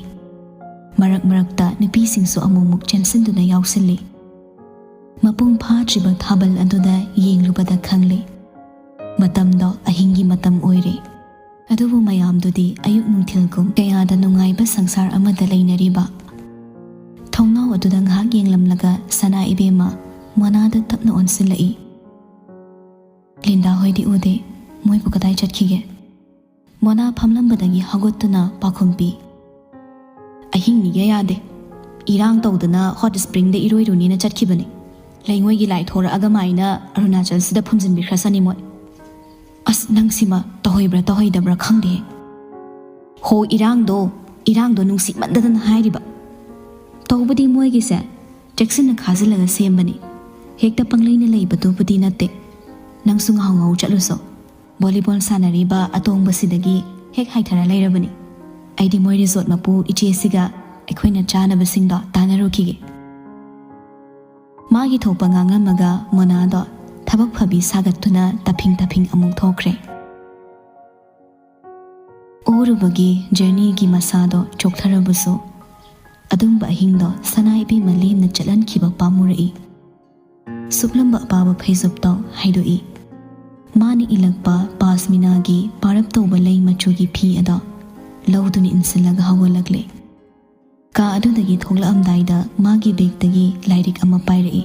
ꯃꯔꯛ ꯃꯔꯛꯇ ꯅꯨꯄꯤꯁꯤꯡꯁꯨ ꯑꯃꯨꯛꯃꯨꯛ ꯆꯦꯟꯁꯤꯟꯗꯨꯅ ꯌꯥꯎꯁꯤꯜꯂꯤ꯫ ꯃꯄꯨꯡ ꯐꯥꯗ꯭ꯔꯤꯕ ꯊꯥꯕꯜ ꯑꯗꯨꯗ ꯌꯦꯡꯂꯨꯕꯗ ꯈꯪꯂꯦ, ꯃꯇꯝꯗꯣ ꯑꯍꯤꯡꯒꯤ ꯃꯇꯝ ꯑꯣꯏꯔꯦ꯫ ꯑꯗꯨꯕꯨ ꯃꯌꯥꯝꯗꯨꯗꯤ ꯑꯌꯨꯛ ꯅꯨꯡꯊꯤꯜꯒꯨꯝ ꯀꯌꯥꯗ ꯅꯨꯡꯉꯥꯏꯕ ꯁꯪꯁꯥꯔ ꯑꯃꯗ ꯂꯩꯅꯔꯤꯕ꯫ ꯊꯣꯡꯅꯥꯎ ꯑꯗꯨꯗ ꯉꯥꯏꯍꯥꯛ ꯌꯦꯡꯂꯝꯂꯒ ꯁꯅꯥ ꯏꯕꯦꯝꯃ ꯃꯣꯅꯥꯗ ꯇꯞꯅ ꯑꯣꯟꯁꯤꯜꯂꯛꯏ꯫ "ꯂꯤꯟꯗꯥ ꯍꯣꯏꯗꯤ ꯎꯗꯦ, ꯃꯣꯏꯕꯨ ꯀꯗꯥꯏ ꯆꯠꯈꯤꯒꯦ?" ꯃꯣꯅꯥ ꯐꯝꯂꯝꯕꯗꯒꯤ ꯍꯧꯒꯠꯇꯨꯅ ꯄꯥꯎꯈꯨꯝ ꯄꯤ꯫ "ꯑꯍꯤꯡꯅꯤꯒ ꯌꯥꯗꯦ, ꯏꯔꯥꯡ ꯇꯧꯗꯅ ꯍꯣꯠ ꯁ꯭ꯄ꯭ꯔꯤꯡꯗ ꯏꯔꯣꯏꯔꯨꯅꯤꯅ ꯆꯠꯈꯤꯕꯅꯤ꯫ ꯂꯩꯉꯣꯏꯒꯤ ꯂꯥꯏ ꯊꯣꯔꯛꯑꯒ ꯃꯥꯏꯅ ꯑꯔꯨꯅꯥꯆꯜꯁꯤꯗ ꯐꯨꯝꯖꯤꯟꯕꯤꯈ꯭ꯔꯁꯅꯤ ꯃꯣꯏ꯫ ꯑꯁ, ꯅꯪꯁꯤꯃ ꯇꯧꯍꯩꯕ꯭ꯔꯥ ꯇꯧꯍꯩꯗꯕ꯭ꯔꯥ ꯈꯪꯗꯦ꯫ ꯍꯣ, ꯏꯔꯥꯡꯗꯣ, ꯏꯔꯥꯡꯗꯣ ꯅꯨꯡꯁꯤꯃꯟꯗꯗꯅ ꯍꯥꯏꯔꯤꯕ꯫ ꯇꯧꯕꯗꯤ ꯃꯣꯏꯒꯤꯁꯦ ꯆꯦꯛꯁꯤꯟꯅ ꯈꯥꯖꯤꯜꯂꯒ ꯁꯦꯝꯕꯅꯤ꯫ ꯍꯦꯛꯇ ꯄꯪꯂꯩꯅ ꯂꯩꯕꯗꯨꯕꯨꯗꯤ ꯅꯠꯇꯦ꯫ ꯅꯪꯁꯨ ꯉꯥꯍꯧ ꯉꯥꯍꯧ ꯆꯠꯂꯨꯁꯣ꯫ ꯚꯣꯂꯤꯕꯣꯜ ꯁꯥꯟꯅꯔꯤꯕ ꯑꯇꯣꯡꯕꯁꯤꯗꯒꯤ ꯍꯦꯛ ꯍꯥꯏꯊꯔ ꯂꯩꯔꯕꯅꯤ꯫ ꯑꯩꯗꯤ ꯃꯣꯏ ꯔꯤꯖꯣꯔꯠ ꯃꯄꯨ ꯏꯆꯦꯁꯤꯒ ꯑꯩꯈꯣꯏꯅ ꯆꯥꯅꯕꯁꯤꯡꯗꯣ ꯇꯥꯟꯅꯔꯨꯈꯤꯒꯦ꯫" ꯃꯥꯒꯤ ꯊꯣꯛꯄ ꯉꯥꯡꯉꯝꯃꯒ ꯃꯣꯅꯥꯗꯣ ꯊꯕꯛ ꯐꯕꯤ ꯁꯥꯒꯠꯇꯨꯅ ꯇꯐꯤꯡ ꯇꯐꯤꯡ ꯑꯃꯨꯛ ꯊꯣꯛꯈ꯭ꯔꯦ꯫ ꯎꯔꯨꯕꯒꯤ ꯖꯔꯅꯤꯒꯤ ꯃꯁꯥꯗꯣ ꯆꯣꯛꯊꯔꯕꯁꯨ, ꯑꯗꯨꯝꯕ ꯑꯍꯤꯡꯗꯣ ꯁꯅꯥ ꯏꯕꯦꯝꯃ ꯂꯦꯝꯅ ꯆꯠꯍꯟꯈꯤꯕ ꯄꯥꯝꯃꯨꯔꯛꯏ꯫ ꯁꯨꯞꯂꯝꯕ ꯑꯄꯥꯕ ꯐꯩꯖꯨꯞꯇꯣ ꯍꯥꯏꯗꯣꯛꯏ꯫ ꯃꯥꯅ ꯏꯜꯂꯛꯄ ꯄꯥꯁꯃꯤꯅꯥꯒꯤ ꯄꯥꯔꯞ ꯇꯧꯕ ꯂꯩ ꯃꯆꯨꯒꯤ ꯐꯤ ꯑꯗꯣ ꯂꯧꯗꯨꯅ ꯏꯟꯁꯤꯜꯂꯒ ꯍꯧꯒꯠꯂꯛꯂꯦ꯫ ꯀꯥ ꯑꯗꯨꯗꯒꯤ ꯊꯣꯛꯂꯛꯑꯝꯗꯥꯏꯗ ꯃꯥꯒꯤ ꯕꯦꯒꯇꯒꯤ ꯂꯥꯏꯔꯤꯛ ꯑꯃ ꯄꯥꯏꯔꯛꯏ꯫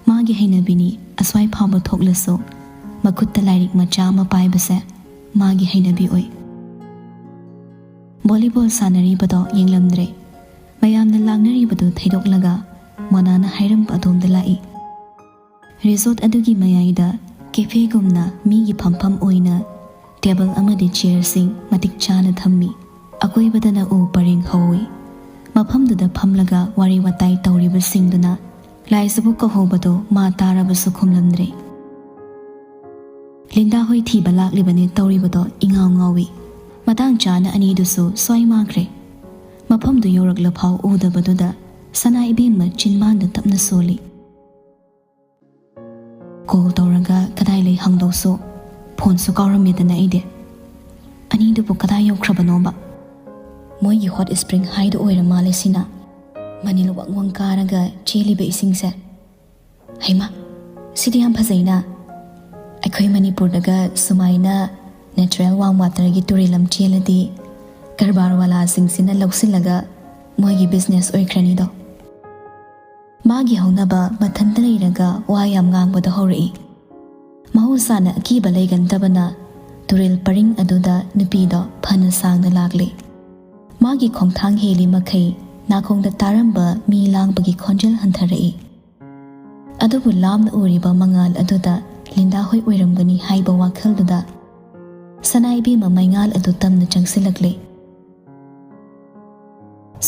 ꯃꯥꯒꯤ ꯍꯩꯅꯕꯤꯅꯤ, ꯑꯁ꯭ꯋꯥꯏ ꯐꯥꯎꯕ ꯊꯣꯛꯂꯁꯨ ꯃꯈꯨꯠꯇ ꯂꯥꯏꯔꯤꯛ ꯃꯆꯥ ꯑꯃ ꯄꯥꯏꯕꯁꯦ ꯃꯥꯒꯤ ꯍꯩꯅꯕꯤ ꯑꯣꯏ꯫ ꯚꯣꯂꯤꯕꯣꯜ ꯁꯥꯟꯅꯔꯤꯕꯗꯣ ꯌꯦꯡꯂꯝꯗ꯭ꯔꯦ꯫ ꯃꯌꯥꯝꯅ ꯂꯥꯡꯅꯔꯤꯕꯗꯨ ꯊꯩꯗꯣꯛꯂꯒ ꯃꯣꯅꯥꯅ ꯍꯥꯏꯔꯝꯕ ꯑꯗꯣꯝꯗ ꯂꯥꯛꯏ꯫ ꯔꯤꯁꯣꯔꯠ ꯑꯗꯨꯒꯤ ꯃꯌꯥꯏꯗ ꯀꯦꯐꯦꯒꯨꯝꯅ ꯃꯤꯒꯤ ꯐꯝꯐꯝ ꯑꯣꯏꯅ ꯇꯦꯕꯜ ꯑꯃꯗꯤ ꯆꯤꯌꯔꯁꯤꯡ ꯃꯇꯤꯛ ꯆꯥꯅ ꯊꯝꯃꯤ꯫ ꯑꯀꯣꯏꯕꯗꯅ ꯎ ꯄꯔꯦꯡ ꯍꯧꯏ꯫ ꯃꯐꯝꯗꯨꯗ ꯐꯝꯂꯒ ꯋꯥꯔꯤ ꯋꯥꯇꯥꯏ ꯇꯧꯔꯤꯕꯁꯤꯡꯗꯨꯅ ꯂꯥꯏꯖꯕꯨ ꯀꯧꯍꯧꯕꯗꯣ ꯃꯥ ꯇꯥꯔꯕꯁꯨ ꯈꯨꯝꯂꯝꯗ꯭ꯔꯦ꯫ ꯂꯤꯟꯗꯥ ꯍꯣꯏ ꯊꯤꯕ ꯂꯥꯛꯂꯤꯕꯅꯦ ꯇꯧꯔꯤꯕꯗꯣ ꯏꯉꯥꯎ ꯉꯥꯎꯏ꯫ ꯃꯇꯥꯡ ꯆꯥꯅ ꯑꯅꯤꯗꯨꯁꯨ ꯁ꯭ꯋꯥꯏ ꯃꯥꯡꯈ꯭ꯔꯦ꯫ ꯃꯐꯝꯗꯨ ꯌꯧꯔꯛꯂꯐꯥꯎ ꯎꯗꯕꯗꯨꯗ ꯁꯅꯥ ꯏꯕꯦꯝꯃ ꯆꯤꯟꯕꯥꯟꯗ ꯇꯞꯅ ꯁꯣꯜꯂꯤ꯫ ꯀꯣꯜ ꯇꯧꯔꯒ ꯀꯗꯥꯏ ꯂꯩ ꯍꯪꯗꯧꯁꯨ ꯐꯣꯟꯁꯨ ꯀꯥꯎꯔꯝꯃꯦꯗꯅ ꯑꯩꯗꯤ꯫ ꯑꯅꯤꯗꯨꯕꯨ ꯀꯗꯥꯏ ꯌꯧꯈ꯭ꯔꯕꯅꯣꯕ? ꯃꯣꯏꯒꯤ ꯍꯣꯠ ꯁ꯭ꯄ꯭ꯔꯤꯡ ꯍꯥꯏꯗꯣ ꯑꯣꯏꯔ ꯃꯥꯜꯂꯦ ꯁꯤꯅ꯫ ꯃꯅꯤꯜ ꯋꯪ ꯋꯪ ꯀꯥꯔꯒ ꯆꯦꯜꯂꯤꯕ ꯏꯁꯤꯡꯁꯦ꯫ ꯍꯩꯃꯥ, ꯁꯤꯗꯤ ꯌꯥꯝ ꯐꯖꯩꯅ꯫ ꯑꯩꯈꯣꯏ ꯃꯅꯤꯄꯨꯔꯗꯒ ꯁꯨꯃꯥꯏꯅ ꯅꯦꯆꯔꯦꯜ ꯋꯥꯝ ꯋꯥꯇꯔꯒꯤ ꯇꯨꯔꯦꯜ ꯑꯃ ꯆꯦꯜꯂꯗꯤ ꯀꯔꯕꯥꯔ ꯋꯥꯂꯥꯁꯤꯡꯁꯤꯅ ꯂꯧꯁꯤꯜꯂꯒ ꯃꯣꯏꯒꯤ ꯕꯤꯖꯤꯅꯦꯁ ꯑꯣꯏꯈ꯭ꯔꯅꯤꯗꯣ꯫ ꯃꯥꯒꯤ ꯍꯧꯅꯕ ꯃꯊꯟꯇ ꯂꯩꯔꯒ ꯋꯥ ꯌꯥꯝ ꯉꯥꯡꯕꯗꯣ ꯍꯧꯔꯛꯏ꯫ ꯃꯍꯧꯁꯥꯅ ꯑꯀꯤꯕ ꯂꯩꯒꯟꯗꯕꯅ ꯇꯨꯔꯦꯜ ꯄꯔꯤꯡ ꯑꯗꯨꯗ ꯅꯨꯄꯤꯗꯣ ꯐꯅ ꯁꯥꯡꯅ ꯂꯥꯛꯂꯦ꯫ ꯃꯥꯒꯤ ꯈꯣꯡꯊꯥꯡ ꯍꯦꯜꯂꯤ ꯃꯈꯩ ꯅꯥꯀꯣꯡꯗ ꯇꯥꯔꯝꯕ ꯃꯤ ꯂꯥꯡꯕꯒꯤ ꯈꯣꯟꯖꯦꯜ ꯍꯟꯊꯔꯛꯏ꯫ ꯑꯗꯨꯕꯨ ꯂꯥꯞꯅ ꯎꯔꯤꯕ ꯃꯉꯥꯜ ꯑꯗꯨꯗ ꯂꯤꯟꯗꯥ ꯍꯣꯏ ꯑꯣꯏꯔꯝꯒꯅꯤ ꯍꯥꯏꯕ ꯋꯥꯈꯜꯗꯨꯗ ꯁꯅꯥ ꯏꯕꯦꯝꯃ ꯃꯩꯉꯥꯜ ꯑꯗꯨ ꯇꯝꯅ ꯆꯪꯁꯤꯜꯂꯛꯂꯦ꯫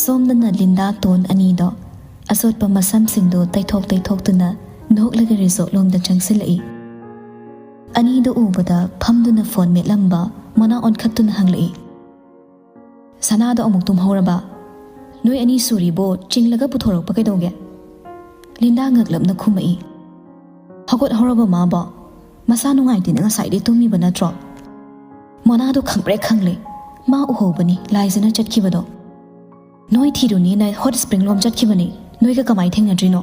ꯁꯣꯝꯗꯅ ꯂꯤꯟꯗꯥ ꯇꯣꯟ ꯑꯅꯤꯗꯣ ꯑꯆꯣꯠꯄ ꯃꯁꯝꯁꯤꯡꯗꯣ ꯇꯩꯊꯣꯛ ꯇꯩꯊꯣꯛꯇꯨꯅ ꯅꯣꯛꯂꯒ ꯔꯤꯁꯣꯔꯠ ꯂꯣꯝꯗ ꯆꯪꯁꯤꯜꯂꯛꯏ꯫ ꯑꯅꯤꯗꯨ ꯎꯕꯗ ꯐꯝꯗꯨꯅ ꯐꯣꯟ ꯃꯦꯠꯂꯝꯕ ꯃꯣꯅꯥ ꯑꯣꯟꯈꯠꯇꯨꯅ ꯍꯪꯂꯛꯏ, "ꯁꯅꯥꯗꯣ ꯑꯃꯨꯛ ꯇꯨꯝꯍꯧꯔꯕ? ꯅꯣꯏ ꯑꯅꯤ ꯁꯨꯔꯤꯕꯣ ꯆꯤꯡꯂꯒ ꯄꯨꯊꯣꯔꯛꯄ ꯀꯩꯗꯧꯒꯦ?" ꯂꯤꯟꯗꯥ ꯉꯛꯂꯞꯅ ꯈꯨꯝꯃꯛꯏ, "ꯍꯧꯒꯠꯍꯧꯔꯕ ꯃꯥꯕꯣ? ꯃꯁꯥ ꯅꯨꯡꯉꯥꯏꯇꯦꯅ ꯉꯁꯥꯏꯗꯩ ꯇꯨꯝꯃꯤꯕ ꯅꯠꯇ꯭ꯔꯣ?" ꯃꯣꯅꯥꯗꯣ ꯈꯪꯄ꯭ꯔꯦꯛ ꯈꯪꯂꯦ꯫ ꯃꯥ ꯎꯍꯧꯕꯅꯤ ꯂꯥꯏꯖꯅ ꯆꯠꯈꯤꯕꯗꯣ꯫ "ꯅꯣꯏ ꯊꯤꯔꯨꯅꯤꯅ ꯍꯣꯠ ꯁ꯭ꯄ꯭ꯔꯤꯡ ꯂꯣꯝ ꯆꯠꯈꯤꯕꯅꯤ꯫ ꯅꯣꯏꯒ ꯀꯃꯥꯏ ꯊꯦꯡꯅꯗ꯭ꯔꯤꯅꯣ?"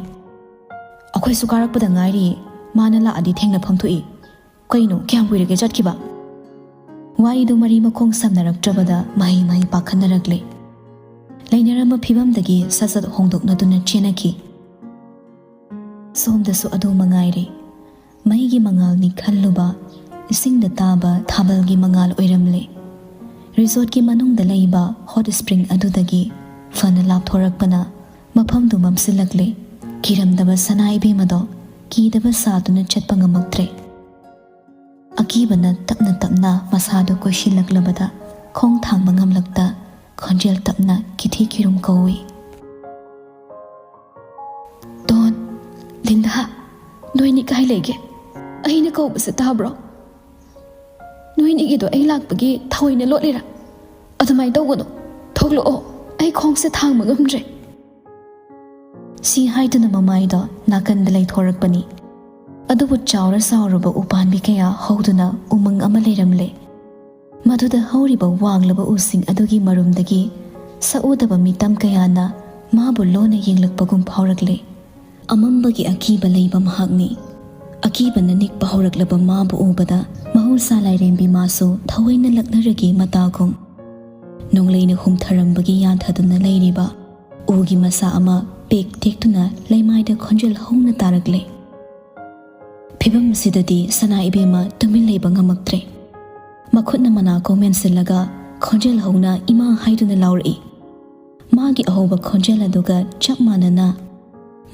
"ꯑꯩꯈꯣꯏꯁꯨ ꯀꯥꯔꯛꯄꯗ ꯉꯥꯏꯔꯤꯌꯦ꯫ ꯃꯥꯅ ꯂꯥꯛꯑꯗꯤ ꯊꯦꯡꯅꯐꯝ ꯊꯣꯛꯏ꯫ "ꯀꯩꯅꯣ, ꯀꯌꯥꯝ ꯀꯨꯏꯔꯒꯦ ꯆꯠꯈꯤꯕ?" ꯋꯥꯔꯤꯗꯨ ꯃꯔꯤ ꯃꯈꯣꯡ ꯁꯝꯅꯔꯛꯇ꯭ꯔꯕꯗ ꯃꯍꯩ ꯃꯍꯩ ꯄꯥꯈꯠꯅꯔꯛꯂꯦ꯫ ꯂꯩꯅꯔꯝꯕ ꯐꯤꯕꯝꯗꯒꯤ ꯁꯠ ꯁꯠ ꯍꯣꯡꯗꯣꯛꯅꯗꯨꯅ ꯆꯦꯟꯅꯈꯤ꯫ ꯁꯣꯝꯗꯁꯨ ꯑꯗꯨ ꯃꯉꯥꯏꯔꯦ꯫ ꯃꯩꯒꯤ ꯃꯉꯥꯜꯅꯤ ꯈꯜꯂꯨꯕ, ꯏꯁꯤꯡꯗ ꯇꯥꯕ ꯊꯥꯕꯜꯒꯤ ꯃꯉꯥꯜ ꯑꯣꯏꯔꯝꯂꯦ꯫ ꯔꯤꯁꯣꯔꯠꯀꯤ ꯃꯅꯨꯡꯗ ꯂꯩꯕ ꯍꯣꯠ ꯁ꯭ꯄ꯭ꯔꯤꯡ ꯑꯗꯨꯗꯒꯤ ꯐꯅ ꯂꯥꯞꯊꯣꯔꯛꯄꯅ ꯃꯐꯝꯗꯨ ꯃꯝꯁꯤꯜꯂꯛꯂꯦ꯫ ꯀꯤꯔꯝꯗꯕ ꯁꯅꯥ ꯏꯕꯦꯝꯃꯗꯣ ꯀꯤꯗꯕ ꯁꯥꯗꯨꯅ ꯆꯠꯄ ꯉꯝꯃꯛꯇ꯭ꯔꯦ꯫ ꯑꯀꯤꯕꯅ ꯇꯞꯅ ꯇꯞꯅ ꯃꯁꯥꯗꯨ ꯀꯣꯏꯁꯤꯜꯂꯛꯂꯕꯗ ꯈꯣꯡ ꯊꯥꯡꯕ ꯉꯝꯂꯛꯇ ꯈꯣꯟꯖꯦꯜ ꯇꯞꯅ ꯀꯤꯊꯤ ꯀꯤꯔꯨꯝ ꯀꯧꯏ꯫ "ꯗꯣꯟ, ꯂꯤꯟꯗꯥ, ꯅꯣꯏꯅꯤ ꯀꯥꯏ ꯂꯩꯒꯦ? ꯑꯩꯅ ꯀꯧꯕꯁꯦ ꯇꯥꯕ꯭ꯔꯣ? ꯅꯣꯏꯅꯤꯒꯤꯗꯣ ꯑꯩ ꯂꯥꯛꯄꯒꯤ ꯊꯑꯣꯏꯅ ꯂꯣꯠꯂꯤꯔꯥ? ꯑꯗꯨꯃꯥꯏꯅ ꯇꯧꯒꯅꯨ꯫ ꯊꯣꯛꯂꯛꯑꯣ, ꯑꯩ ꯈꯣꯡꯁꯦ ꯊꯥꯡꯕ ꯉꯝꯗ꯭ꯔꯦ꯫" ꯁꯤ ꯍꯥꯏꯗꯨꯅ ꯃꯃꯥꯏꯗꯣ ꯅꯥꯀꯟꯗ ꯂꯩꯊꯣꯔꯛꯄꯅꯤ꯫ ꯑꯗꯨꯕꯨ ꯆꯥꯎꯔ ꯆꯥꯎꯔꯕ ꯎꯄꯥꯟꯕꯤ ꯀꯌꯥ ꯍꯧꯗꯨꯅ ꯎꯃꯪ ꯑꯃ ꯂꯩꯔꯝꯂꯦ꯫ ꯃꯗꯨꯗ ꯍꯧꯔꯤꯕ ꯋꯥꯡꯂꯕ ꯎꯁꯤꯡ ꯑꯗꯨꯒꯤ ꯃꯔꯨꯝꯗꯒꯤ ꯁꯛꯎꯗꯕ ꯃꯤꯇꯝ ꯀꯌꯥꯅ ꯃꯥꯕꯨ ꯂꯣꯟꯅ ꯌꯦꯡꯂꯛꯄꯒꯨꯝ ꯐꯥꯎꯔꯛꯂꯦ꯫ ꯑꯃꯝꯕꯒꯤ ꯑꯀꯤꯕ ꯂꯩꯕ ꯃꯍꯥꯛꯅꯤ꯫ ꯑꯀꯤꯕꯅ ꯅꯤꯛꯄ ꯍꯧꯔꯛꯂꯕ ꯃꯥꯕꯨ ꯎꯕꯗ ꯃꯍꯧꯁꯥ ꯂꯥꯏꯔꯦꯝꯕꯤ ꯃꯥꯁꯨ ꯊꯑꯣꯏꯅ ꯂꯛꯅꯔꯒꯦ ꯃꯇꯥꯒꯨꯝ꯫ ꯅꯣꯡꯂꯩꯅ ꯍꯨꯝꯊꯔꯝꯕꯒꯤ ꯌꯥꯟꯊꯗꯨꯅ ꯂꯩꯔꯤꯕ ꯎꯒꯤ ꯃꯁꯥ ꯑꯃ ꯄꯦꯛ ꯇꯦꯛꯇꯨꯅ ꯂꯩꯃꯥꯏꯗ ꯈꯣꯟꯖꯦꯜ ꯍꯧꯅ ꯇꯥꯔꯛꯂꯦ꯫ ꯐꯤꯚꯝ ꯑꯁꯤꯗꯗꯤ ꯁꯅꯥ ꯏꯕꯦꯝꯃ ꯇꯨꯃꯤꯟ ꯂꯩꯕ ꯉꯝꯃꯛꯇ꯭ꯔꯦ꯫ ꯃꯈꯨꯠꯅ ꯃꯅꯥꯀꯣ ꯃꯦꯟꯁꯤꯜꯂꯒ ꯈꯣꯟꯖꯦꯜ ꯍꯧꯅ "ꯏꯃꯥ" ꯍꯥꯏꯗꯨꯅ ꯂꯥꯎꯔꯛꯏ꯫ ꯃꯥꯒꯤ ꯑꯍꯧꯕ ꯈꯣꯟꯖꯦꯜ ꯑꯗꯨꯒ ꯆꯞ ꯃꯥꯟꯅꯅ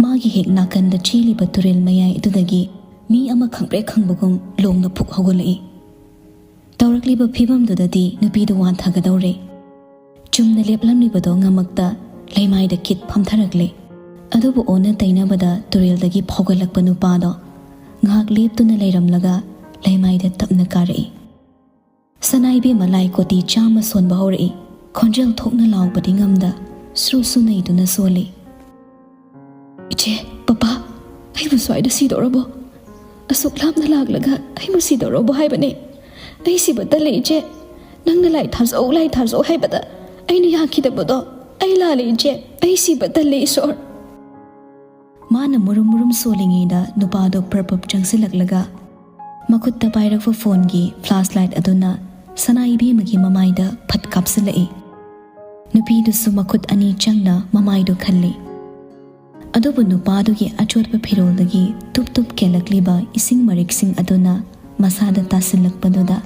ꯃꯥꯒꯤ ꯍꯦꯛ ꯅꯥꯀꯟꯗ ꯆꯦꯜꯂꯤꯕ ꯇꯨꯔꯦꯜ ꯃꯌꯥꯏ ꯑꯗꯨꯗꯒꯤ ꯃꯤ ꯑꯃ ꯈꯪꯄ꯭ꯔꯦꯛ ꯈꯪꯕꯒꯨꯝ ꯂꯣꯡꯅ ꯐꯨꯛ ꯍꯧꯒꯠꯂꯛꯏ꯫ ꯇꯧꯔꯛꯂꯤꯕ ꯐꯤꯚꯝꯗꯨꯗꯗꯤ ꯅꯨꯄꯤꯗꯨ ꯋꯥꯟꯊꯒꯗꯧꯔꯦ꯫ ꯆꯨꯝꯅ ꯂꯦꯞꯂꯝꯂꯤꯕꯗꯣ ꯉꯝꯃꯛꯇ ꯂꯩꯃꯥꯏꯗ ꯀꯤꯠ ꯐꯝꯊꯔꯛꯂꯦ꯫ ꯑꯗꯨꯕꯨ ꯑꯣꯟꯅ ꯇꯩꯅꯕꯗ ꯇꯨꯔꯦꯜꯗꯒꯤ ꯐꯥꯎꯒꯠꯂꯛꯄ ꯅꯨꯄꯥꯗꯣ ꯉꯥꯏꯍꯥꯛ ꯂꯦꯞꯇꯨꯅ ꯂꯩꯔꯝꯂꯒ ꯂꯩꯃꯥꯏꯗ ꯇꯞꯅ ꯀꯥꯔꯛꯏ꯫ ꯁꯅꯥ ꯏꯕꯦꯝꯃ ꯂꯥꯏ ꯀꯣꯇꯤ ꯆꯥꯝꯃ ꯁꯣꯟꯕ ꯍꯧꯔꯛꯏ꯫ ꯈꯣꯟꯖꯦꯜ ꯊꯣꯛꯅ ꯂꯥꯎꯕꯗꯤ ꯉꯝꯗ ꯁ꯭ꯔꯨ ꯁ꯭ꯔꯨ ꯅꯩꯗꯨꯅ ꯁꯣꯜꯂꯤ꯫ "ꯏꯆꯦ, ꯄꯄꯥ, ꯑꯩꯕꯨ ꯁ꯭ꯋꯥꯏꯗ ꯁꯤꯗꯧꯔꯕꯣ? ꯑꯁꯨꯛ ꯂꯥꯞꯅ ꯂꯥꯛꯂꯒ ꯑꯩꯕꯨ ꯁꯤꯗꯧꯔꯕꯣ ꯍꯥꯏꯕꯅꯦ? ꯑꯩ ꯁꯤꯕ ꯇꯜꯂꯦ, ꯏꯆꯦ꯫ ꯅꯪꯅ ꯂꯥꯏ ꯊꯥꯖꯧ, ꯂꯥꯏ ꯊꯥꯖꯧ ꯍꯥꯏꯕꯗ ꯑꯩꯅ ꯌꯥꯈꯤꯗꯕꯗꯣ ꯑꯩ ꯂꯥꯜꯂꯦ, ꯏꯆꯦ꯫ ꯑꯩ ꯁꯤꯕ ꯇꯜꯂꯦ, ꯏꯁꯣꯔ꯫" ꯃꯥꯅ ꯃꯨꯔꯨꯝ ꯃꯨꯔꯨꯝ ꯁꯣꯜꯂꯤꯉꯩꯗ ꯅꯨꯄꯥꯗꯣ ꯄ꯭ꯔꯞ ꯄ꯭ꯔꯞ ꯆꯪꯁꯤꯜꯂꯛꯂꯒ ꯃꯈꯨꯠꯇ ꯄꯥꯏꯔꯛꯄ ꯐꯣꯟꯒꯤ ꯐ꯭ꯂꯥꯁ ꯂꯥꯏꯠ ꯑꯗꯨꯅ ꯁꯅꯥ ꯏꯕꯦꯝꯃꯒꯤ ꯃꯃꯥꯏꯗ ꯐꯠ ꯀꯥꯞꯁꯤꯜꯂꯛꯏ꯫ ꯅꯨꯄꯤꯗꯨꯁꯨ ꯃꯈꯨꯠ ꯑꯅꯤ ꯆꯪꯅ ꯃꯃꯥꯏꯗꯨ ꯈꯜꯂꯤ꯫ ꯑꯗꯨꯕꯨ ꯅꯨꯄꯥꯗꯨꯒꯤ ꯑꯆꯣꯠꯄ ꯐꯤꯔꯣꯜꯗꯒꯤ ꯇꯨꯞ ꯇꯨꯞ ꯀꯦꯜꯂꯛꯂꯤꯕ ꯏꯁꯤꯡ ꯃꯔꯤꯛꯁꯤꯡ ꯑꯗꯨꯅ ꯃꯁꯥꯗ ꯇꯥꯁꯤꯜꯂꯛꯄꯗꯨꯗ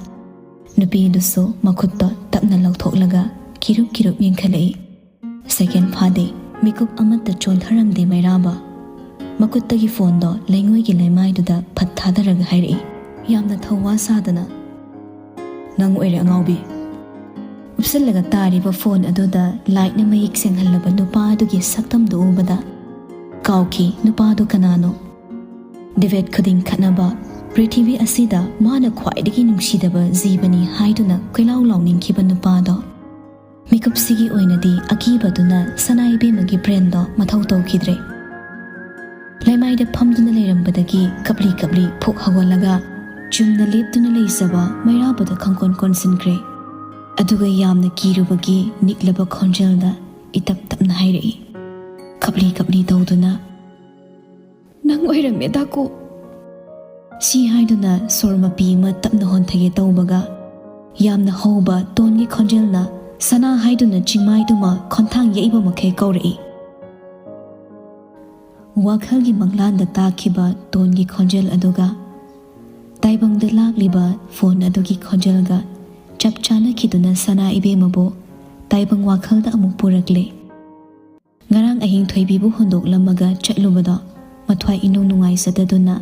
ꯅꯨꯄꯤꯗꯨꯁꯨ ꯃꯈꯨꯠꯇꯣ ꯇꯞꯅ ꯂꯧꯊꯣꯛꯂꯒ ꯀꯤꯔꯨꯞ ꯀꯤꯔꯨꯞ ꯌꯦꯡꯈꯠꯂꯛꯏ꯫ ꯁꯦꯀꯦꯟ ꯐꯥꯗꯦ, ꯃꯤꯀꯨꯞ ꯑꯃꯠꯇ ꯆꯣꯟꯊꯔꯝꯗꯦ ꯃꯩꯔꯥꯕ꯫ ꯃꯈꯨꯠꯇꯒꯤ ꯐꯣꯟꯗꯣ ꯂꯩꯉꯣꯏꯒꯤ ꯂꯩꯃꯥꯏꯗꯨꯗ ꯐꯠ ꯊꯥꯗꯔꯒ ꯍꯥꯏꯔꯛꯏ, ꯌꯥꯝꯅ ꯊꯧꯋꯥ ꯁꯥꯗꯅ, "ꯅꯪ ꯑꯣꯏꯔꯦ ꯑꯉꯥꯎꯕꯤ!" ꯎꯞꯁꯜꯂꯒ ꯇꯥꯔꯤꯕ ꯐꯣꯟ ꯑꯗꯨꯗ ꯂꯥꯏꯠꯅ ꯃꯌꯦꯛ ꯁꯦꯡꯍꯜꯂꯕ ꯅꯨꯄꯥ ꯑꯗꯨꯒꯤ ꯁꯛꯇꯝꯗꯨ ꯎꯕꯗ ꯀꯥꯎꯈꯤ ꯅꯨꯄꯥꯗꯨ ꯀꯅꯥꯅꯣ꯫ ꯗꯤꯕꯦꯠ ꯈꯨꯗꯤꯡ ꯈꯠꯅꯕ, ꯄ꯭ꯔꯤꯊꯤꯕꯤ ꯑꯁꯤꯗ ꯃꯥꯅ ꯈ꯭ꯋꯥꯏꯗꯒꯤ ꯅꯨꯡꯁꯤꯗꯕ ꯖꯤꯕꯅꯤ ꯍꯥꯏꯗꯨꯅ ꯀꯣꯏꯂꯥꯎ ꯂꯥꯎꯅꯤꯡꯈꯤꯕ ꯅꯨꯄꯥꯗꯣ꯫ ꯃꯤꯀꯨꯞꯁꯤꯒꯤ ꯑꯣꯏꯅꯗꯤ ꯑꯀꯤꯕꯗꯨꯅ ꯁꯅꯥ ꯏꯕꯦꯝꯃꯒꯤ ꯕ꯭ꯔꯦꯟꯗꯣ ꯃꯊꯧ ꯇꯧꯈꯤꯗ꯭ꯔꯦ꯫ ꯂꯩꯃꯥꯏꯗ ꯐꯝꯗꯨꯅ ꯂꯩꯔꯝꯕꯗꯒꯤ ꯀꯞꯂꯤ ꯀꯞꯂꯤ ꯐꯨꯛ ꯍꯧꯒꯠꯂꯒ ꯆꯨꯝꯅ ꯂꯦꯞꯇꯨꯅ ꯂꯩꯖꯕ ꯃꯩꯔꯥꯕꯗ ꯈꯪꯀꯣꯟ ꯀꯣꯟꯁꯤꯟꯈ꯭ꯔꯦ꯫ ꯑꯗꯨꯒ ꯌꯥꯝꯅ ꯀꯤꯔꯨꯕꯒꯤ ꯅꯤꯛꯂꯕ ꯈꯣꯟꯖꯦꯜꯗ ꯏꯇꯞ ꯇꯞꯅ ꯍꯥꯏꯔꯛꯏ, ꯀꯞꯂꯤ ꯀꯞꯂꯤ ꯇꯧꯗꯨꯅ, "ꯅꯪ ꯑꯣꯏꯔꯝꯃꯦ ꯗꯥꯀꯨ!" ꯁꯤ ꯍꯥꯏꯗꯨꯅ ꯁꯣꯔ ꯃꯄꯤ ꯑꯃ ꯇꯞꯅ ꯍꯣꯟꯊꯒꯦ ꯇꯧꯕꯒ, ꯌꯥꯝꯅ ꯍꯧꯕ ꯇꯣꯟꯒꯤ ꯈꯣꯟꯖꯦꯜꯅ ꯁꯅꯥ ꯍꯥꯏꯗꯨꯅ ꯆꯤꯡꯃꯥꯏꯗꯨꯃ ꯈꯣꯟꯊꯥꯡ ꯌꯩꯕ ꯃꯈꯩ ꯀꯧꯔꯛꯏ꯫ ꯋꯥꯈꯜꯒꯤ ꯃꯪꯂꯥꯟꯗ ꯇꯥꯈꯤꯕ ꯇꯣꯟꯒꯤ ꯈꯣꯟꯖꯦꯜ ꯑꯗꯨꯒ ꯇꯥꯏꯕꯪꯗ ꯂꯥꯛꯂꯤꯕ ꯐꯣꯟ ꯑꯗꯨꯒꯤ ꯈꯣꯟꯖꯦꯜꯒ ꯆꯞ ꯆꯥꯅꯈꯤꯗꯨꯅ ꯁꯅꯥ ꯏꯕꯦꯝꯃꯕꯨ ꯇꯥꯏꯕꯪ ꯋꯥꯈꯜꯗ ꯑꯃꯨꯛ ꯄꯨꯔꯛꯂꯦ꯫ ꯉꯔꯥꯡ ꯑꯍꯤꯡ ꯊꯣꯏꯕꯤꯕꯨ ꯍꯨꯟꯗꯣꯛꯂꯝꯃꯒ ꯆꯠꯂꯨꯕꯗꯣ ꯃꯊ꯭ꯋꯥꯏ ꯏꯅꯨꯡ ꯅꯨꯡꯉꯥꯏꯖꯗꯗꯨꯅ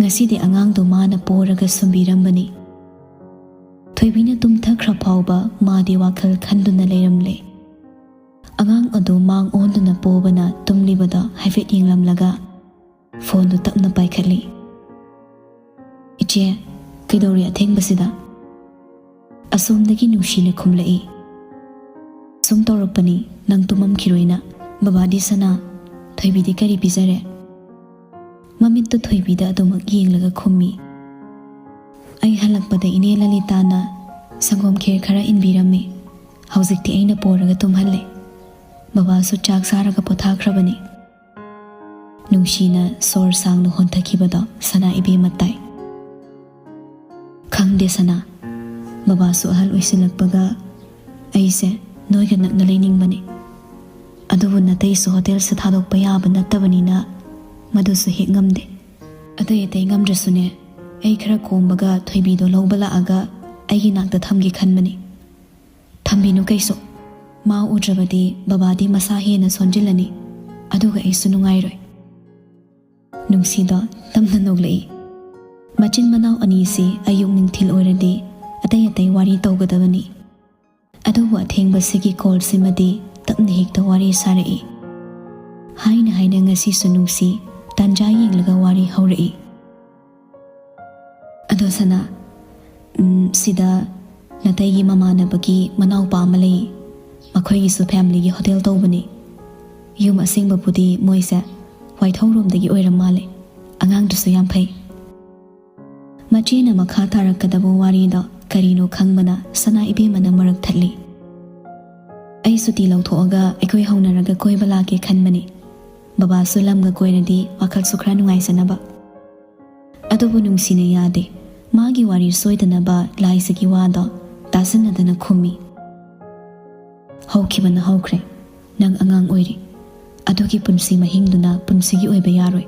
ꯉꯁꯤꯗꯤ ꯑꯉꯥꯡꯗꯣ ꯃꯥꯅ ꯄꯣꯔꯒ ꯁꯨꯝꯕꯤꯔꯝꯕꯅꯤ꯫ ꯊꯣꯏꯕꯤꯅ ꯇꯨꯝꯊꯈ꯭ꯔ ꯐꯥꯎꯕ ꯃꯥꯗꯤ ꯋꯥꯈꯜ ꯈꯟꯗꯨꯅ ꯂꯩꯔꯝꯂꯦ꯫ ꯑꯉꯥꯡ ꯑꯗꯨ ꯃꯥꯡ ꯑꯣꯟꯗꯨꯅ ꯄꯣꯕꯅ ꯇꯨꯝꯂꯤꯕꯗꯣ ꯍꯥꯏꯐꯦꯠ ꯌꯦꯡꯂꯝꯂꯒ ꯐꯣꯟꯗꯨ ꯇꯞꯅ ꯄꯥꯏꯈꯠꯂꯤ꯫ "ꯏꯆꯦ, ꯀꯩꯗꯧꯔꯤ ꯑꯊꯦꯡꯕꯁꯤꯗ?" ꯑꯁꯣꯝꯗꯒꯤ ꯅꯨꯡꯁꯤꯅ ꯈꯨꯝꯂꯛꯏ꯫ "ꯁꯨꯝ ꯇꯧꯔꯛꯄꯅꯤ, ꯅꯪ ꯇꯨꯝꯃꯝꯈꯤꯔꯣꯏꯅ꯫ ꯕꯕꯥꯗꯤ ꯁꯅꯥ, ꯊꯣꯏꯕꯤꯗꯤ ꯀꯔꯤ ꯄꯤꯖꯔꯦ?" ꯃꯃꯤꯠꯇꯨ ꯊꯣꯏꯕꯤꯗ ꯑꯗꯨꯃꯛ ꯌꯦꯡꯂꯒ ꯈꯨꯝꯃꯤ꯫ "ꯑꯩ ꯍꯜꯂꯛꯄꯗ ꯏꯅꯦ ꯂꯂꯤꯇꯥꯅ ꯁꯪꯒꯣꯝ ꯈꯦꯔ ꯈꯔ ꯏꯟꯕꯤꯔꯝꯃꯤ꯫ ꯍꯧꯖꯤꯛꯇꯤ ꯑꯩꯅ ꯄꯣꯔꯒ ꯇꯨꯝꯍꯜꯂꯦ꯫ ꯕꯕꯥꯁꯨ ꯆꯥꯛ ꯆꯥꯔꯒ ꯄꯣꯊꯥꯈ꯭ꯔꯕꯅꯤ꯫" ꯅꯨꯡꯁꯤꯅ ꯁꯣꯔ ꯁꯥꯡꯅ ꯍꯣꯟꯊꯈꯤꯕꯗꯣ ꯁꯅꯥ ꯏꯕꯦꯝꯃ ꯇꯥꯏ꯫ "ꯈꯪꯗꯦ ꯁꯅꯥ, ꯕꯕꯥꯁꯨ ꯑꯍꯜ ꯑꯣꯏꯁꯤꯜꯂꯛꯄꯒ ꯑꯩꯁꯦ ꯅꯣꯏꯒ ꯅꯛꯅ ꯂꯩꯅꯤꯡꯕꯅꯤ꯫ ꯑꯗꯨꯕꯨ ꯅꯇꯩꯁꯨ ꯍꯣꯇꯦꯜꯁꯦ ꯊꯥꯗꯣꯛꯄ ꯌꯥꯕ ꯅꯠꯇꯕꯅꯤꯅ ꯃꯗꯨꯁꯨ ꯍꯦꯛ ꯉꯝꯗꯦ꯫ ꯑꯇꯩ ꯑꯇꯩ ꯉꯝꯗ꯭ꯔꯁꯨꯅꯦ, ꯑꯩ ꯈꯔ ꯀꯣꯝꯕꯒ ꯊꯣꯏꯕꯤꯗꯣ ꯂꯧꯕ ꯂꯥꯛꯑꯒ ꯑꯩꯒꯤ ꯅꯥꯛꯇ ꯊꯝꯒꯦ ꯈꯟꯕꯅꯤ꯫ ꯊꯝꯕꯤꯅꯨ ꯀꯩꯁꯨ꯫ ꯃꯥ ꯎꯗ꯭ꯔꯕꯗꯤ ꯕꯕꯥꯗꯤ ꯃꯁꯥ ꯍꯦꯟꯅ ꯁꯣꯟꯖꯤꯜꯂꯅꯤ, ꯑꯗꯨꯒ ꯑꯩꯁꯨ ꯅꯨꯡꯉꯥꯏꯔꯣꯏ꯫" ꯅꯨꯡꯁꯤꯗꯣ ꯇꯞꯅ ꯅꯣꯛꯂꯛꯏ꯫ ꯃꯆꯤꯟ ꯃꯅꯥꯎ ꯑꯅꯤꯁꯤ ꯑꯌꯨꯛ ꯅꯨꯡꯊꯤꯜ ꯑꯣꯏꯔꯗꯤ ꯑꯇꯩ ꯑꯇꯩ ꯋꯥꯔꯤ ꯇꯧꯒꯗꯕꯅꯤ꯫ ꯑꯗꯨꯕꯨ ꯑꯊꯦꯡꯕꯁꯤꯒꯤ ꯀꯣꯜꯁꯤꯃꯗꯤ ꯇꯞꯅ ꯍꯦꯛꯇ ꯋꯥꯔꯤ ꯁꯥꯔꯛꯏ꯫ ꯍꯥꯏꯅ ꯍꯥꯏꯅ ꯉꯁꯤꯁꯨ ꯅꯨꯡꯁꯤ ꯇꯥꯟꯖꯥ ꯌꯦꯡꯂꯒ ꯋꯥꯔꯤ ꯍꯧꯔꯛꯏ꯫ "ꯑꯗꯣ ꯁꯅꯥ, ꯎꯝ, ꯁꯤꯗ ꯅꯇꯩꯒꯤ ꯃꯃꯥꯟꯅꯕꯒꯤ ꯃꯅꯥꯎꯄꯥ ꯑꯃ ꯂꯩ꯫ ꯃꯈꯣꯏꯒꯤꯁꯨ ꯐꯦꯃꯤꯂꯤꯒꯤ ꯍꯣꯇꯦꯜ ꯇꯧꯕꯅꯤ꯫ ꯌꯨꯝ ꯑꯁꯦꯡꯕꯕꯨꯗꯤ ꯃꯣꯏꯁꯦ ꯋꯥꯏꯊꯧꯔꯣꯝꯗꯒꯤ ꯑꯣꯏꯔ ꯃꯥꯜꯂꯦ꯫ ꯑꯉꯥꯡꯗꯨꯁꯨ ꯌꯥꯝ ꯐꯩ꯫" ꯃꯆꯦꯅ ꯃꯈꯥ ꯇꯥꯔꯛꯀꯗꯕ ꯋꯥꯔꯤꯗꯣ ꯀꯔꯤꯅꯣ ꯈꯪꯕꯅ ꯁꯅꯥ ꯏꯕꯦꯝꯃꯅ ꯃꯔꯛ ꯊꯠꯂꯤ꯫ "ꯑꯩ ꯁꯨꯇꯤ ꯂꯧꯊꯣꯛꯑꯒ ꯑꯩꯈꯣꯏ ꯍꯧꯅꯔꯒ ꯀꯣꯏꯕ ꯂꯥꯛꯀꯦ ꯈꯟꯕꯅꯤ꯫ ꯕꯕꯥꯁꯨ ꯂꯝꯒ ꯀꯣꯏꯔꯗꯤ ꯋꯥꯈꯜꯁꯨ ꯈꯔ ꯅꯨꯡꯉꯥꯏꯖꯅꯕ꯫" ꯑꯗꯨꯕꯨ ꯅꯨꯡꯁꯤꯅ ꯌꯥꯗꯦ꯫ ꯃꯥꯒꯤ ꯋꯥꯔꯤ ꯁꯣꯏꯗꯅꯕ ꯂꯥꯏꯖꯒꯤ ꯋꯥꯗꯣ ꯇꯥꯁꯤꯟꯅꯗꯅ ꯈꯨꯝꯃꯤ꯫ "ꯍꯧꯈꯤꯕꯅ ꯍꯧꯈ꯭ꯔꯦ꯫ ꯅꯪ ꯑꯉꯥꯡ ꯑꯣꯏꯔꯤ꯫ ꯑꯗꯨꯒꯤ ꯄꯨꯟꯁꯤ ꯃꯍꯤꯡꯗꯨꯅ ꯄꯨꯟꯁꯤꯒꯤ ꯑꯣꯏꯕ ꯌꯥꯔꯣꯏ꯫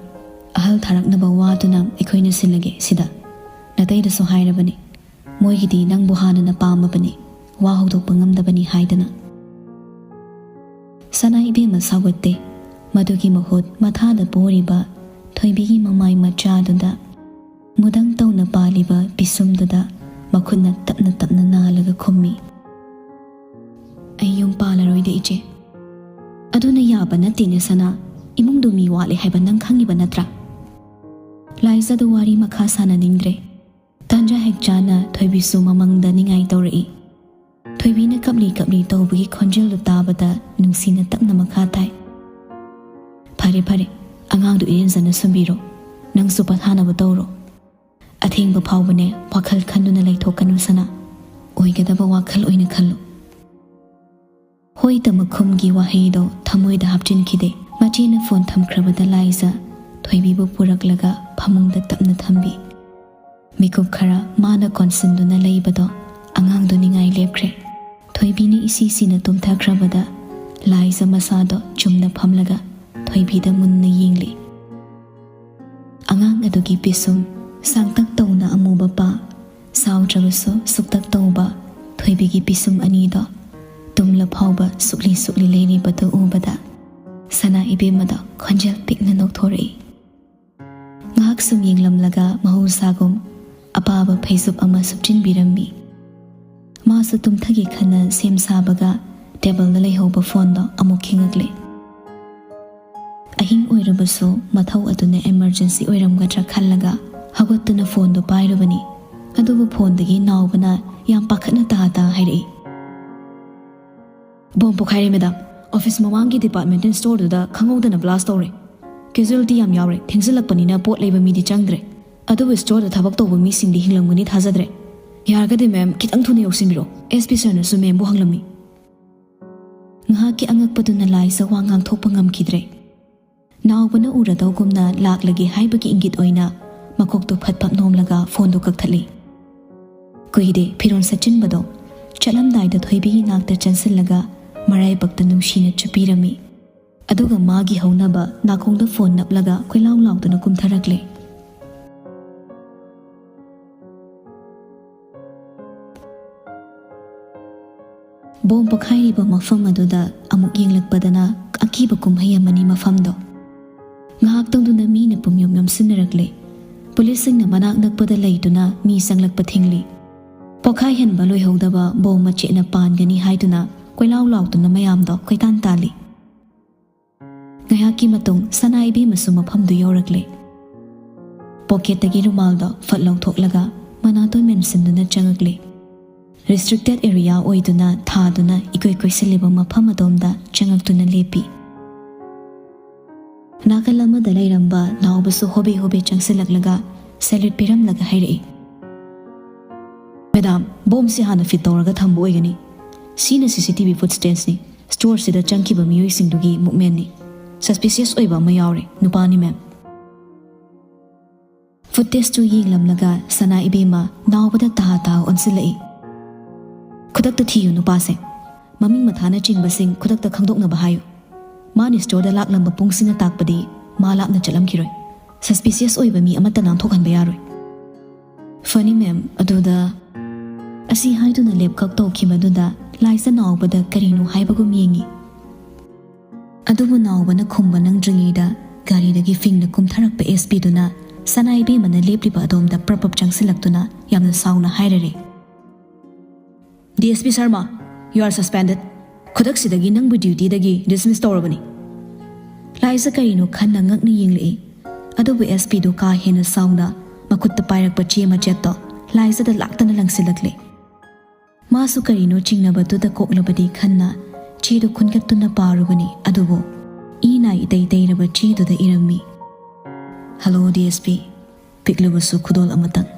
ꯑꯍꯜ ꯊꯥꯔꯛꯅꯕ ꯋꯥꯗꯨꯅ ꯑꯩꯈꯣꯏꯅ ꯁꯤꯜꯂꯒꯦ ꯁꯤꯗ꯫ ꯅꯇꯩꯗꯁꯨ ꯍꯥꯏꯔꯕꯅꯤ꯫ ꯃꯣꯏꯒꯤꯗꯤ ꯅꯪꯕꯨ ꯍꯥꯟꯅꯅ ꯄꯥꯝꯃꯕꯅꯤ꯫ ꯋꯥ ꯍꯧꯗꯣꯛꯄ ꯉꯝꯗꯕꯅꯤ ꯍꯥꯏꯗꯅ꯫" ꯁꯅꯥ ꯏꯕꯦꯝꯃ ꯁꯥꯎꯒꯠꯇꯦ꯫ ꯃꯗꯨꯒꯤ ꯃꯍꯨꯠ ꯃꯊꯥꯗ ꯄꯣꯔꯤꯕ ꯊꯣꯏꯕꯤꯒꯤ ꯃꯃꯥꯏ ꯃꯆꯥꯗꯨꯗ, ꯃꯨꯗꯪ ꯇꯧꯅ ꯄꯥꯜꯂꯤꯕ ꯄꯤꯁꯨꯝꯗꯨꯗ ꯃꯈꯨꯠꯅ ꯇꯞꯅ ꯇꯞꯅ ꯅꯥꯜꯂꯒ ꯈꯨꯝꯃꯤ꯫ "ꯑꯩ ꯌꯨꯝ ꯄꯥꯜꯂꯔꯣꯏꯗ, ꯏꯆꯦ꯫" "ꯑꯗꯨꯅ ꯌꯥꯕ ꯅꯠꯇꯦꯅꯦ ꯁꯅꯥ꯫ ꯏꯃꯨꯡꯗꯨ ꯃꯤ ꯋꯥꯠꯂꯦ ꯍꯥꯏꯕ ꯅꯪ ꯈꯪꯉꯤꯕ ꯅꯠꯇ꯭ꯔꯥ?" ꯂꯥꯏꯖꯗ ꯋꯥꯔꯤ ꯃꯈꯥ ꯁꯥꯟꯅꯅꯤꯡꯗ꯭ꯔꯦ꯫ ꯇꯥꯟꯖꯥ ꯍꯦꯛ ꯆꯥꯅ ꯊꯣꯏꯕꯤꯁꯨ ꯃꯃꯪꯗ ꯅꯤꯡꯉꯥꯏ ꯇꯧꯔꯛꯏ꯫ ꯊꯣꯏꯕꯤꯅ ꯀꯞꯂꯤ ꯀꯞꯂꯤ ꯇꯧꯕꯒꯤ ꯈꯣꯟꯖꯦꯜꯗꯨ ꯇꯥꯕꯗ ꯅꯨꯡꯁꯤꯅ ꯇꯞꯅ ꯃꯈꯥ ꯇꯥꯏ꯫ "ꯐꯔꯦ ꯐꯔꯦ, ꯑꯉꯥꯡꯗꯨ ꯏꯔꯦꯟꯖꯅ ꯁꯨꯝꯕꯤꯔꯣ꯫ ꯅꯪꯁꯨ ꯄꯣꯊꯥꯅꯕ ꯇꯧꯔꯣ꯫ ꯑꯊꯦꯡꯕ ꯐꯥꯎꯕꯅꯦ ꯋꯥꯈꯜ ꯈꯟꯗꯨꯅ ꯂꯩꯊꯣꯛꯀꯅꯨ ꯁꯅꯥ꯫ ꯑꯣꯏꯒꯗꯕ ꯋꯥꯈꯜ ꯑꯣꯏꯅ ꯈꯜꯂꯨ꯫" ꯍꯣꯏ ꯇꯃꯛ ꯈꯨꯝꯒꯤ ꯋꯥꯍꯩꯗꯣ ꯊꯃꯣꯏꯗ ꯍꯥꯞꯆꯤꯟꯈꯤꯗꯦ꯫ ꯃꯆꯦꯅ ꯐꯣꯟ ꯊꯝꯈ꯭ꯔꯕꯗ ꯂꯥꯏꯖ ꯊꯣꯏꯕꯤꯕꯨ ꯄꯨꯔꯛꯂꯒ ꯐꯃꯨꯡꯗ ꯇꯞꯅ ꯊꯝꯕꯤ꯫ ꯃꯤꯀꯨꯞ ꯈꯔ ꯃꯥꯅ ꯀꯣꯟꯁꯤꯟꯗꯨꯅ ꯂꯩꯕꯗꯣ ꯑꯉꯥꯡꯗꯨ ꯅꯤꯡꯉꯥꯏ ꯂꯦꯞꯈ꯭ꯔꯦ꯫ ꯊꯣꯏꯕꯤꯅ ꯏꯁꯤ ꯁꯤꯅ ꯇꯨꯝꯊꯈ꯭ꯔꯕꯗ ꯂꯥꯏꯖ ꯃꯁꯥꯗꯣ ꯆꯨꯝꯅ ꯐꯝꯂꯒ ꯊꯣꯏꯕꯤꯗ ꯃꯨꯟꯅ ꯌꯦꯡꯂꯤ꯫ ꯑꯉꯥꯡ ꯑꯗꯨꯒꯤ ꯄꯤꯁꯨꯝ ꯁꯥꯡꯇꯛ ꯇꯧꯅ ꯑꯃꯨꯕ ꯄꯥ, ꯁꯥꯎꯗ꯭ꯔꯕꯁꯨ ꯁꯨꯛꯇꯛ ꯇꯧꯕ ꯊꯣꯏꯕꯤꯒꯤ ꯄꯤꯁꯨꯝ ꯑꯅꯤꯗꯣ ꯇꯨꯝꯂ ꯐꯥꯎꯕ ꯁꯨꯛꯂꯤ ꯁꯨꯛꯂꯤ ꯂꯩꯔꯤꯕꯗꯨ ꯎꯕꯗ ꯁꯅꯥ ꯏꯕꯦꯝꯃꯗꯣ ꯈꯣꯟꯖꯦꯜ ꯄꯤꯛꯅ ꯅꯣꯛꯊꯣꯔꯛꯏ꯫ ꯉꯥꯏꯍꯥꯛ ꯁꯨꯝ ꯌꯦꯡꯂꯝꯂꯒ ꯃꯍꯧꯁꯥꯒꯨꯝ ꯑꯄꯥꯕ ꯐꯩꯖꯨꯞ ꯑꯃ ꯁꯨꯞꯆꯤꯟꯕꯤꯔꯝꯃꯤ꯫ ꯃꯥꯁꯨ ꯇꯨꯝꯊꯒꯦ ꯈꯟꯅ ꯁꯦꯝ ꯁꯥꯕꯒ ꯇꯦꯕꯜꯗ ꯂꯩꯍꯧꯕ ꯐꯣꯟꯗꯣ ꯑꯃꯨꯛ ꯈꯤꯡꯉꯛꯂꯦ꯫ ꯑꯍꯤꯡ ꯑꯣꯏꯔꯕꯁꯨ ꯃꯊꯧ ꯑꯗꯨꯅ emergency ꯑꯣꯏꯔꯝꯒꯗ꯭ꯔꯥ ꯈꯜꯂꯒ ꯍꯧꯒꯠꯇꯨꯅ ꯐꯣꯟꯗꯣ ꯄꯥꯏꯔꯨꯕꯅꯤ꯫ ꯑꯗꯨꯕꯨ ꯐꯣꯟꯗꯒꯤ ꯅꯥꯎꯕꯅ ꯌꯥꯝ ꯄꯥꯈꯠꯅ ꯇꯥ ꯇꯥ ꯍꯥꯏꯔꯛꯏ꯫ "ꯕꯣꯝ ꯄꯣꯈꯥꯏꯔꯦ ꯃꯦꯗꯥꯝ꯫ ꯑꯣꯐꯤꯁ ꯃꯃꯥꯡꯒꯤ departmental storeꯗꯨꯗ ꯈꯪꯍꯧꯗꯅ blast ꯇꯧꯔꯦ꯫ Casualty ꯌꯥꯝ ꯌꯥꯎꯔꯦ꯫ ꯊꯦꯡꯖꯤꯜꯂꯛꯄꯅꯤꯅ ꯄꯣꯠ ꯂꯩꯕ ꯃꯤꯗꯤ ꯆꯪꯗ꯭ꯔꯦ꯫ ꯑꯗꯨꯕꯨ storeꯗ ꯊꯕꯛ ꯇꯧꯕ ꯃꯤꯁꯤꯡꯗꯤ ꯍꯤꯡꯂꯝꯒꯅꯤ ꯊꯥꯖꯗ꯭ꯔꯦ꯫ ꯌꯥꯔꯒꯗꯤ ꯃꯦꯝ, ꯈꯤꯇꯪ ꯊꯨꯅ ꯌꯧꯁꯤꯟꯕꯤꯔꯛꯑꯣ꯫ SP sirꯅꯁꯨ ꯃꯦꯝꯕꯨ ꯍꯪꯂꯝꯃꯤ꯫" ꯉꯥꯏꯍꯥꯛꯀꯤ ꯑꯉꯛꯄꯗꯨꯅ ꯂꯥꯏꯖ ꯋꯥ ꯉꯥꯡꯊꯣꯛꯄ ꯉꯝꯈꯤꯗ꯭ꯔꯦ꯫ ꯅꯥꯎꯕꯅ ꯎꯔꯗꯧꯒꯨꯝꯅ ꯂꯥꯛꯂꯒꯦ ꯍꯥꯏꯕꯒꯤ ꯏꯪꯒꯤꯠ ꯑꯣꯏꯅ ꯃꯀꯣꯛꯇꯨ ꯐꯠ ꯐꯠ ꯅꯣꯝꯂꯒ ꯐꯣꯟꯗꯨ ꯀꯛꯊꯠꯂꯤ꯫ ꯀꯨꯏꯗꯦ ꯐꯤꯔꯣꯜ ꯁꯦꯠꯆꯤꯟꯕꯗꯣ꯫ ꯆꯠꯂꯝꯗꯥꯏꯗ ꯊꯣꯏꯕꯤꯒꯤ ꯅꯥꯛꯇ ꯆꯪꯁꯤꯜꯂꯒ ꯃꯔꯥꯏꯕꯛꯇ ꯅꯨꯡꯁꯤꯅ ꯆꯨꯞꯄꯤꯔꯝꯃꯤ꯫ ꯑꯗꯨꯒ ꯃꯥꯒꯤ ꯍꯧꯅꯕ ꯅꯥꯀꯣꯡꯗ ꯐꯣꯟ ꯅꯞꯂꯒ ꯀꯣꯏꯂꯥꯎ ꯂꯥꯎꯗꯨꯅ ꯀꯨꯝꯊꯔꯛꯂꯦ꯫ ꯕꯣꯝ ꯄꯣꯈꯥꯏꯔꯤꯕ ꯃꯐꯝ ꯑꯗꯨꯗ ꯑꯃꯨꯛ ꯌꯦꯡꯂꯛꯄꯗꯅ ꯑꯀꯤꯕ ꯀꯨꯝꯍꯩ ꯑꯃꯅꯤ ꯃꯐꯝꯗꯣ꯫ ꯉꯥꯏꯍꯥꯛꯇꯪꯗꯨꯅ ꯃꯤꯅ ꯄꯨꯝꯌꯨꯝ ꯌꯣꯝꯁꯤꯟꯅꯔꯛꯂꯦ꯫ ꯄꯨꯂꯤꯁꯁꯤꯡꯅ ꯃꯅꯥꯛ ꯅꯛꯄꯗ ꯂꯩꯗꯨꯅ ꯃꯤ ꯆꯪꯂꯛꯄ ꯊꯤꯡꯂꯤ꯫ ꯄꯣꯈꯥꯏꯍꯟꯕ ꯂꯣꯏꯍꯧꯗꯕ ꯕꯣꯝ ꯃꯆꯦꯠꯅ ꯄꯥꯟꯒꯅꯤ ꯍꯥꯏꯗꯨꯅ ꯀꯣꯏꯂꯥꯎ ꯂꯥꯎꯗꯨꯅ ꯃꯌꯥꯝꯗꯣ ꯀꯣꯏꯇꯥꯟ ꯇꯥꯜꯂꯤ꯫ ꯉꯥꯏꯍꯥꯛꯀꯤ ꯃꯇꯨꯡ ꯁꯅꯥ ꯏꯕꯦꯝꯃꯁꯨ ꯃꯐꯝꯗꯨ ꯌꯧꯔꯛꯂꯦ꯫ ꯄꯣꯀꯦꯠꯇꯒꯤ ꯔꯨꯃꯥꯜꯗꯣ ꯐꯠ ꯂꯧꯊꯣꯛꯂꯒ ꯃꯅꯥꯇꯣꯟ ꯃꯦꯟꯁꯤꯟꯗꯨꯅ ꯆꯪꯉꯛꯂꯦ꯫ Restricted area ꯑꯣꯏꯗꯨꯅ ꯊꯥꯗꯨꯅ ꯏꯀꯣꯏ ꯀꯣꯏꯁꯤꯜꯂꯤꯕ ꯃꯐꯝ ꯑꯗꯣꯝꯗ ꯆꯪꯉꯛꯇꯨꯅ ꯂꯦꯞꯄꯤ꯫ ꯅꯥꯀꯜ ꯑꯃꯗ ꯂꯩꯔꯝꯕ ꯅꯥꯎꯕꯁꯨ ꯍꯣꯕꯦ ꯍꯣꯕꯦ ꯆꯪꯁꯤꯜꯂꯛꯂꯒ salute ꯄꯤꯔꯝꯂꯒ ꯍꯥꯏꯔꯛꯏ, "ꯃꯦꯗꯥꯝ, ꯕꯣꯝꯁꯤ ꯍꯥꯟꯅ fit ꯇꯧꯔꯒ ꯊꯝꯕ ꯑꯣꯏꯒꯅꯤ꯫ ꯁꯤꯅ CCTV footageꯅꯤ꯫ Storeꯁꯤꯗ ꯆꯪꯈꯤꯕ ꯃꯤꯑꯣꯏꯁꯤꯡꯗꯨꯒꯤ movementꯅꯤ꯫ Suspicious ꯑꯣꯏꯕ ꯑꯃ ꯌꯥꯎꯔꯦ, ꯅꯨꯄꯥꯅꯤ ꯃꯦꯝ꯫" ꯐꯨꯇꯦꯖꯇꯨ ꯌꯦꯡꯂꯝꯂꯒ ꯁꯅꯥ ꯏꯕꯦꯝꯃ ꯅꯥꯎꯕꯗ ꯇꯍꯥ ꯇꯍꯥ ꯑꯣꯟꯁꯤꯜꯂꯛꯏ꯫ "ꯈꯨꯗꯛꯇ ꯊꯤꯌꯨ ꯅꯨꯄꯥꯁꯦ꯫ ꯃꯃꯤꯡ ꯃꯊꯥꯅꯆꯤꯡꯕꯁꯤꯡ ꯈꯨꯗꯛꯇ ꯈꯪꯗꯣꯛꯅꯕ ꯍꯥꯏꯌꯨ꯫ ꯃꯥꯅ ꯁ꯭ꯇꯣꯔꯗ ꯂꯥꯛꯂꯝꯕ ꯄꯨꯡꯁꯤꯅ ꯇꯥꯛꯄꯗꯤ ꯃꯥ ꯂꯥꯞꯅ ꯆꯠꯂꯝꯈꯤꯔꯣꯏ꯫ ꯁꯁꯄꯤꯁꯤꯌꯁ ꯑꯣꯏꯕ ꯃꯤ ꯑꯃꯠꯇ ꯅꯥꯟꯊꯣꯛꯍꯟꯕ ꯌꯥꯔꯣꯏ꯫" "ꯐꯅꯤ ꯃꯦꯝ, ꯑꯗꯨꯗ..." ꯑꯁꯤ ꯍꯥꯏꯗꯨꯅ ꯂꯦꯞꯈꯛ ꯇꯧꯈꯤꯕꯗꯨꯗ ꯂꯥꯏꯖ ꯅꯥꯎꯕꯗ ꯀꯔꯤꯅꯣ ꯍꯥꯏꯕꯒꯨꯝ ꯌꯦꯡꯉꯤ꯫ ꯑꯗꯨꯕꯨ ꯅꯥꯎꯕꯅ ꯈꯨꯝꯕ ꯅꯪꯗ꯭ꯔꯤꯉꯩꯗ ꯒꯥꯔꯤꯗꯒꯤ ꯐꯤꯡꯅ ꯀꯨꯝꯊꯔꯛꯄ ꯑꯦꯁ ꯄꯤꯗꯨꯅ ꯁꯅꯥ ꯏꯕꯦꯝꯃꯅ ꯂꯦꯞꯂꯤꯕ ꯑꯗꯣꯝꯗ ꯄ꯭ꯔꯞ ꯄ꯭ꯔꯞ ꯆꯪꯁꯤꯜꯂꯛꯇꯨꯅ ꯌꯥꯝꯅ ꯁꯥꯎꯅ ꯍꯥꯏꯔꯔꯦ, "D S P Sharma, you are suspended꯫ ꯈꯨꯗꯛꯁꯤꯗꯒꯤ ꯅꯪꯕꯨ ꯗ꯭ꯌꯨꯇꯤꯗꯒꯤ ꯗꯤꯁꯃꯤꯁ ꯇꯧꯔꯕꯅꯤ꯫" ꯂꯥꯏꯖ ꯀꯔꯤꯅꯣ ꯈꯟꯅ ꯉꯛꯅ ꯌꯦꯡꯂꯛꯏ꯫ ꯑꯗꯨꯕꯨ ꯑꯦꯁ ꯄꯤꯗꯨ ꯀꯥ ꯍꯦꯟꯅ ꯁꯥꯎꯅ ꯃꯈꯨꯠꯇ ꯄꯥꯏꯔꯛꯄ ꯆꯦ ꯃꯆꯦꯠꯇꯣ ꯂꯥꯏꯖꯗ ꯂꯥꯛꯇꯅ ꯂꯪꯁꯤꯜꯂꯛꯂꯦ꯫ ꯃꯥꯁꯨ ꯀꯔꯤꯅꯣ ꯆꯤꯡꯅꯕꯗꯨꯗ ꯀꯣꯛꯂꯕꯗꯤ ꯈꯟꯅ ꯆꯦꯗꯨ ꯈꯨꯟꯒꯠꯇꯨꯅ ꯄꯥꯔꯨꯕꯅꯤ, ꯑꯗꯨꯕꯨ ꯏ ꯅꯥꯏ ꯏꯇꯩ ꯇꯩꯔꯕ ꯆꯦꯗꯨꯗ ꯏꯔꯝꯃꯤ, "ꯍꯜꯂꯣ ꯗꯤ ꯑꯦꯁ ꯄꯤ, ꯄꯤꯛꯂꯕꯁꯨ ꯈꯨꯗꯣꯜ ꯑꯃꯇꯪ꯫"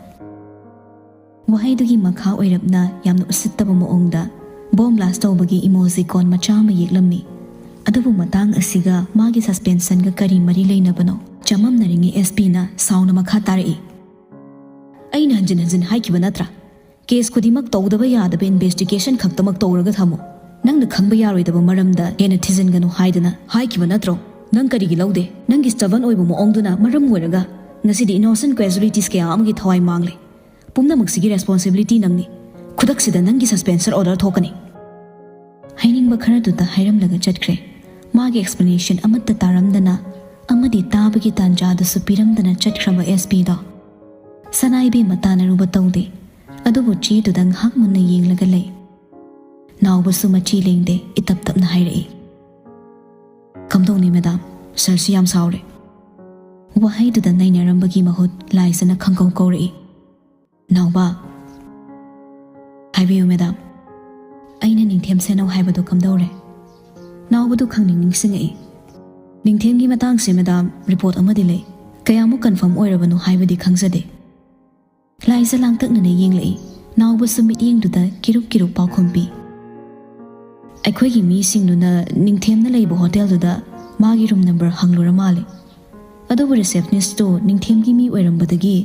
ꯋꯥꯍꯩꯗꯨꯒꯤ ꯃꯈꯥ ꯑꯣꯏꯔꯞꯅ ꯌꯥꯝꯅ ꯎꯁꯤꯠꯇꯕ ꯃꯑꯣꯡꯗ ꯕꯣꯝ ꯕ꯭ꯂꯥꯁ ꯇꯧꯕꯒꯤ ꯏꯃꯣꯖꯤ ꯀꯣꯟ ꯃꯆꯥ ꯑꯃ ꯌꯦꯛꯂꯝꯃꯤ꯫ ꯑꯗꯨꯕꯨ ꯃꯇꯥꯡ ꯑꯁꯤꯒ ꯃꯥꯒꯤ ꯁꯁꯄꯦꯟꯁꯟꯒ ꯀꯔꯤ ꯃꯔꯤ ꯂꯩꯅꯕꯅꯣ? ꯆꯃꯝꯅꯔꯤꯉꯩ ꯑꯦꯁ ꯄꯤꯅ ꯁꯥꯎꯅ ꯃꯈꯥ ꯇꯥꯔꯛꯏ, "ꯑꯩꯅ ꯍꯟꯖꯤꯟ ꯍꯟꯖꯤꯟ ꯍꯥꯏꯈꯤꯕ ꯅꯠꯇ꯭ꯔꯥ? ꯀꯦꯁ ꯈꯨꯗꯤꯡꯃꯛ ꯇꯧꯗꯕ ꯌꯥꯗꯕ ꯏꯟꯚꯦꯁꯇꯤꯒꯦꯁꯟ ꯈꯛꯇꯃꯛ ꯇꯧꯔꯒ ꯊꯝꯃꯨ꯫ ꯅꯪꯅ ꯈꯪꯕ ꯌꯥꯔꯣꯏꯗꯕ ꯃꯔꯝꯗ ꯍꯦꯟꯅ ꯊꯤꯖꯤꯟꯒꯅꯨ ꯍꯥꯏꯗꯅ ꯍꯥꯏꯈꯤꯕ ꯅꯠꯇ꯭ꯔꯣ? ꯅꯪ ꯀꯔꯤꯒꯤ ꯂꯧꯗꯦ? ꯅꯪꯒꯤ ꯁ꯭ꯇꯕꯟ ꯑꯣꯏꯕ ꯃꯑꯣꯡꯗꯨꯅ ꯃꯔꯝ ꯑꯣꯏꯔꯒ ꯉꯁꯤꯗꯤ ꯏꯅꯣꯁꯦꯟ ꯀꯦꯖꯨꯋꯦꯂꯤꯇꯤꯁ ꯀꯌꯥ ꯑꯃꯒꯤ ꯊꯋꯥꯏ ꯃꯥꯡꯂꯦ꯫ ꯄꯨꯝꯅꯃꯛꯁꯤꯒꯤ ꯔꯦꯁꯄꯣꯟꯁꯤꯕꯤꯂꯤꯇꯤ ꯅꯪꯅꯤ꯫ ꯈꯨꯗꯛꯁꯤꯗ ꯅꯪꯒꯤ ꯁꯁꯄꯦꯟꯁꯟ ꯑꯣꯔꯗꯔ ꯊꯣꯛꯀꯅꯤ꯫" ꯍꯥꯏꯅꯤꯡꯕ ꯈꯔꯗꯨꯗ ꯍꯥꯏꯔꯝꯂꯒ ꯆꯠꯈ꯭ꯔꯦ꯫ ꯃꯥꯒꯤ ꯑꯦꯛꯁꯄ꯭ꯂꯦꯅꯦꯁꯟ ꯑꯃꯠꯇ ꯇꯥꯔꯝꯗꯅ ꯑꯃꯗꯤ ꯇꯥꯕꯒꯤ ꯇꯥꯟꯖꯥꯗꯨꯁꯨ ꯄꯤꯔꯝꯗꯅ ꯆꯠꯈ꯭ꯔꯕ ꯑꯦꯁ ꯄꯤꯗꯣ ꯁꯅꯥ ꯏꯕꯦꯝꯃ ꯇꯥꯅꯔꯨꯕ ꯇꯧꯗꯦ꯫ ꯑꯗꯨꯕꯨ ꯆꯦꯗꯨꯗ ꯉꯥꯏꯍꯥꯛ ꯃꯨꯟꯅ ꯌꯦꯡꯂꯒ ꯂꯩ꯫ ꯅꯥꯎꯕꯁꯨ ꯃꯆꯤ ꯂꯦꯡꯗꯦ, ꯏꯇꯞ ꯇꯞꯅ ꯍꯥꯏꯔꯛꯏ, "ꯀꯝꯗꯧꯅꯤ ꯃꯦꯗꯥꯝ, ꯁꯥꯔꯁꯤ ꯌꯥꯝ ꯁꯥꯎꯔꯦ꯫" ꯋꯥꯍꯩꯗꯨꯗ ꯅꯩꯅꯔꯝꯕꯒꯤ ꯃꯍꯨꯠ ꯂꯥꯏꯖꯅ ꯈꯪꯀꯧ ꯀꯧꯔꯛꯏ, "ꯅꯥꯎꯕ꯫" "ꯍꯥꯏꯕꯤꯌꯨ ꯃꯦꯗꯥꯝ꯫" "ꯑꯩꯅ ꯅꯤꯡꯊꯦꯝ ꯁꯦꯟꯅꯧ ꯍꯥꯏꯕꯗꯨ ꯀꯝꯗꯧꯔꯦ?" ꯅꯥꯎꯕꯗꯨ ꯈꯪꯅꯤꯡ ꯅꯤꯡꯁꯤꯡꯉꯛꯏ꯫ "ꯅꯤꯡꯊꯦꯝꯒꯤ ꯃꯇꯥꯡꯁꯦ ꯃꯦꯗꯥꯝ, ꯔꯤꯄꯣꯔꯠ ꯑꯃꯗꯤ ꯂꯩ꯫ ꯀꯌꯥꯃꯨꯛ ꯀꯟꯐꯥꯔꯝ ꯑꯣꯏꯔꯕꯅꯣ ꯍꯥꯏꯕꯗꯤ ꯈꯪꯖꯗꯦ꯫" ꯂꯥꯏꯖ ꯂꯥꯡꯇꯛꯅꯅ ꯌꯦꯡꯂꯛꯏ꯫ ꯅꯥꯎꯕꯁꯨ ꯃꯤꯠꯌꯦꯡꯗꯨꯗ ꯀꯤꯔꯨꯞ ꯀꯤꯔꯨꯞ ꯄꯥꯎꯈꯨꯝ ꯄꯤ꯫ "ꯑꯩꯈꯣꯏꯒꯤ ꯃꯤꯁꯤꯡꯗꯨꯅ ꯅꯤꯡꯊꯦꯝꯅ ꯂꯩꯕ ꯍꯣꯇꯦꯜꯗꯨꯗ ꯃꯥꯒꯤ ꯔꯨꯝ ꯅꯝꯕꯔ ꯍꯪꯂꯨꯔ ꯃꯥꯜꯂꯦ꯫ ꯑꯗꯨꯕꯨ receptionist ꯇꯨ ꯅꯤꯡꯊꯦꯝꯒꯤ ꯃꯤ ꯑꯣꯏꯔꯝꯕꯗꯒꯤ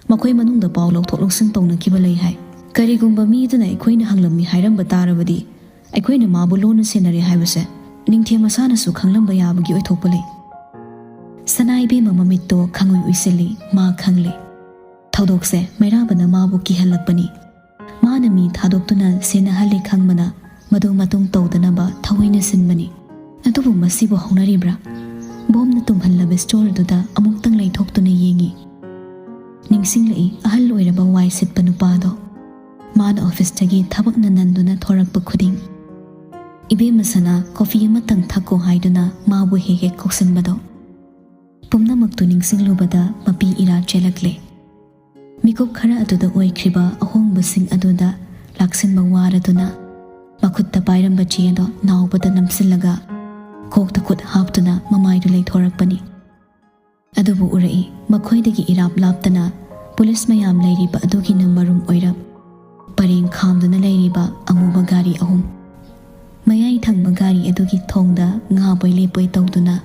ꯃꯈꯣꯏ ꯃꯅꯨꯡꯗ ꯄꯥꯎ ꯂꯧꯊꯣꯛ ꯂꯧꯁꯤꯟ ꯇꯧꯅꯈꯤꯕ ꯂꯩ ꯍꯥꯏ꯫ ꯀꯔꯤꯒꯨꯝꯕ ꯃꯤꯗꯨꯅ ꯑꯩꯈꯣꯏꯅ ꯍꯪꯂꯝꯃꯤ ꯍꯥꯏꯔꯝꯕ ꯇꯥꯔꯕꯗꯤ ꯑꯩꯈꯣꯏꯅ ꯃꯥꯕꯨ ꯂꯣꯟꯅ ꯁꯦꯟꯅꯔꯦ ꯍꯥꯏꯕꯁꯦ ꯅꯤꯡꯊꯦꯝ ꯃꯁꯥꯅꯁꯨ ꯈꯪꯂꯝꯕ ꯌꯥꯕꯒꯤ ꯑꯣꯏꯊꯣꯛꯄ ꯂꯩ꯫ ꯁꯅꯥ ꯏꯕꯦꯝꯃ ꯃꯃꯤꯠꯇꯣ ꯈꯪꯎꯏ ꯎꯏꯁꯤꯜꯂꯤ꯫ ꯃꯥ ꯈꯪꯂꯦ꯫ ꯊꯧꯗꯣꯛꯁꯦ ꯃꯩꯔꯥꯕꯅ ꯃꯥꯕꯨ ꯀꯤꯍꯜꯂꯛꯄꯅꯤ꯫ ꯃꯥꯅ ꯃꯤ ꯊꯥꯗꯣꯛꯇꯨꯅ ꯁꯦꯟꯅꯍꯜꯂꯦ ꯈꯪꯕꯅ ꯃꯗꯨ ꯃꯇꯨꯡ ꯇꯧꯗꯅꯕ ꯊꯑꯣꯏꯅ ꯁꯤꯟꯕꯅꯤ꯫ ꯑꯗꯨꯕꯨ ꯃꯁꯤꯕꯨ ꯍꯧꯅꯔꯤꯕ꯭ꯔꯥ? ꯕꯣꯝꯅ ꯇꯨꯝꯍꯜꯂꯕ storeꯗꯨꯗ ꯑꯃꯨꯛꯇꯪ ꯂꯩꯊꯣꯛꯇꯨꯅ ꯌꯦꯡꯉꯤ꯫ ꯅꯤꯡꯁꯤꯡꯂꯛꯏ ꯑꯍꯜ ꯑꯣꯏꯔꯕ ꯋꯥꯏ ꯁꯤꯠꯄ ꯅꯨꯄꯥꯗꯣ꯫ ꯃꯥꯅ officeꯇꯒꯤ ꯊꯕꯛꯅ ꯅꯟꯗꯨꯅ ꯊꯣꯔꯛꯄ ꯈꯨꯗꯤꯡ, "ꯏꯕꯦꯝꯃ ꯁꯅꯥ, coffee ꯑꯃꯇꯪ ꯊꯛꯀꯣ" ꯍꯥꯏꯗꯨꯅ ꯃꯥꯕꯨ ꯍꯦꯛ ꯍꯦꯛ ꯀꯧꯁꯤꯟꯕꯗꯣ꯫ ꯄꯨꯝꯅꯃꯛꯇꯨ ꯅꯤꯡꯁꯤꯡꯂꯨꯕꯗ ꯃꯄꯤ ꯏꯔꯥ ꯆꯦꯜꯂꯛꯂꯦ꯫ ꯃꯤꯀꯨꯞ ꯈꯔ ꯑꯗꯨꯗ ꯑꯣꯏꯈ꯭ꯔꯤꯕ ꯑꯍꯣꯡꯕꯁꯤꯡ ꯑꯗꯨꯗ ꯂꯥꯛꯁꯤꯟꯕ ꯋꯥꯔꯗꯨꯅ ꯃꯈꯨꯠꯇ ꯄꯥꯏꯔꯝꯕ ꯆꯦ ꯑꯗꯣ ꯅꯥꯎꯕꯗ ꯅꯝꯁꯤꯜꯂꯒ ꯀꯣꯛꯇ ꯈꯨꯠ ꯍꯥꯞꯇꯨꯅ ꯃꯃꯥꯏꯗꯨ ꯂꯩꯊꯣꯔꯛꯄꯅꯤ꯫ ꯑꯗꯨꯕꯨ ꯎꯔꯛꯏ, ꯃꯈꯣꯏꯗꯒꯤ ꯏꯔꯥꯞ ꯂꯥꯞꯇꯅ ꯄꯨꯂꯤꯁ ꯃꯌꯥꯝ ꯂꯩꯔꯤꯕ ꯑꯗꯨꯒꯤꯅ ꯃꯔꯨꯝ ꯑꯣꯏꯔꯞ ꯄꯔꯦꯡ ꯈꯥꯝꯗꯨꯅ ꯂꯩꯔꯤꯕ ꯑꯃꯨꯕ ꯒꯥꯔꯤ ꯑꯍꯨꯝ꯫ ꯃꯌꯥꯏ ꯊꯪꯕ ꯒꯥꯔꯤ ꯑꯗꯨꯒꯤ ꯊꯣꯡꯗ ꯉꯥꯕꯣꯏ ꯂꯦꯞꯄꯣꯏ ꯇꯧꯗꯨꯅ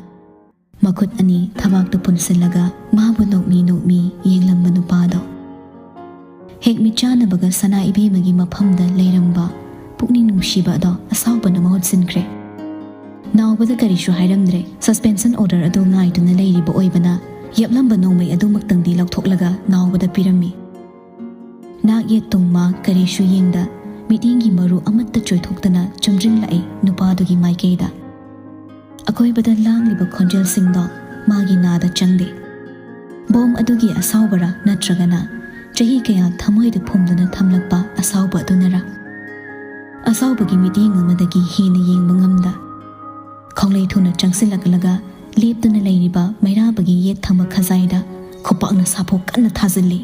ꯃꯈꯨꯠ ꯑꯅꯤ ꯊꯕꯥꯛꯇ ꯄꯨꯟꯁꯤꯜꯂꯒ ꯃꯥꯕꯨ ꯅꯣꯛꯃꯤ ꯅꯣꯛꯃꯤ ꯌꯦꯡꯂꯝꯕ ꯅꯨꯄꯥꯗꯣ꯫ ꯍꯦꯛ ꯃꯤꯠꯆꯥꯟꯅꯕꯒ ꯁꯅꯥ ꯏꯕꯦꯝꯃꯒꯤ ꯃꯐꯝꯗ ꯂꯩꯔꯝꯕ ꯄꯨꯛꯅꯤꯡ ꯅꯨꯡꯁꯤꯕ ꯑꯗꯣ ꯑꯁꯥꯎꯕꯅ ꯃꯍꯨꯠ ꯁꯤꯟꯈ꯭ꯔꯦ꯫ ꯅꯥꯎꯕꯗ ꯀꯔꯤꯁꯨ ꯍꯥꯏꯔꯝꯗ꯭ꯔꯦ꯫ Suspension order ꯑꯗꯨ ꯉꯥꯏꯗꯨꯅ ꯂꯩꯔꯤꯕ ꯑꯣꯏꯕꯅ ꯌꯦꯞꯂꯝꯕ ꯅꯣꯡꯃꯩ ꯑꯗꯨꯃꯛꯇꯪꯗꯤ ꯂꯧꯊꯣꯛꯂꯒ ꯅꯥꯎꯕꯗ ꯄꯤꯔꯝꯃꯤ꯫ ꯅꯥꯛ ꯌꯦꯠ ꯇꯨꯡ ꯃꯥꯡ ꯀꯔꯤꯁꯨ ꯌꯦꯡꯗ ꯃꯤꯠꯌꯦꯡꯒꯤ ꯃꯔꯨ ꯑꯃꯠꯇ ꯆꯣꯏꯊꯣꯛꯇꯅ ꯆꯨꯝꯗ꯭ꯔꯤꯡꯂꯛꯏ ꯅꯨꯄꯥꯗꯨꯒꯤ ꯃꯥꯏꯀꯩꯗ꯫ ꯑꯀꯣꯏꯕꯗ ꯂꯥꯡꯂꯤꯕ ꯈꯣꯟꯖꯦꯜꯁꯤꯡꯗꯣ ꯃꯥꯒꯤ ꯅꯥꯗ ꯆꯪꯗꯦ꯫ ꯕꯣꯝ ꯑꯗꯨꯒꯤ ꯑꯁꯥꯎꯕꯔꯥ ꯅꯠꯇ꯭ꯔꯒꯅ ꯆꯍꯤ ꯀꯌꯥ ꯊꯃꯣꯏꯗ ꯐꯨꯝꯗꯨꯅ ꯊꯝꯂꯛꯄ ꯑꯁꯥꯎꯕ ꯑꯗꯨꯅꯔꯥ? ꯑꯁꯥꯎꯕꯒꯤ ꯃꯤꯠꯌꯦꯡ ꯑꯃꯗꯒꯤ ꯍꯦꯟꯅ ꯌꯦꯡꯕ ꯉꯝꯗ ꯈꯣꯡꯂꯩ ꯊꯨꯅ ꯆꯪꯁꯤꯜꯂꯛꯂꯒ ꯂꯦꯞꯇꯨꯅ ꯂꯩꯔꯤꯕ ꯃꯩꯔꯥꯕꯒꯤ ꯌꯦꯠ ꯊꯪꯕ ꯈꯖꯥꯏꯗ ꯈꯨꯄꯥꯛꯅ ꯁꯥꯐꯨ ꯀꯟꯅ ꯊꯥꯖꯤꯜꯂꯤ꯫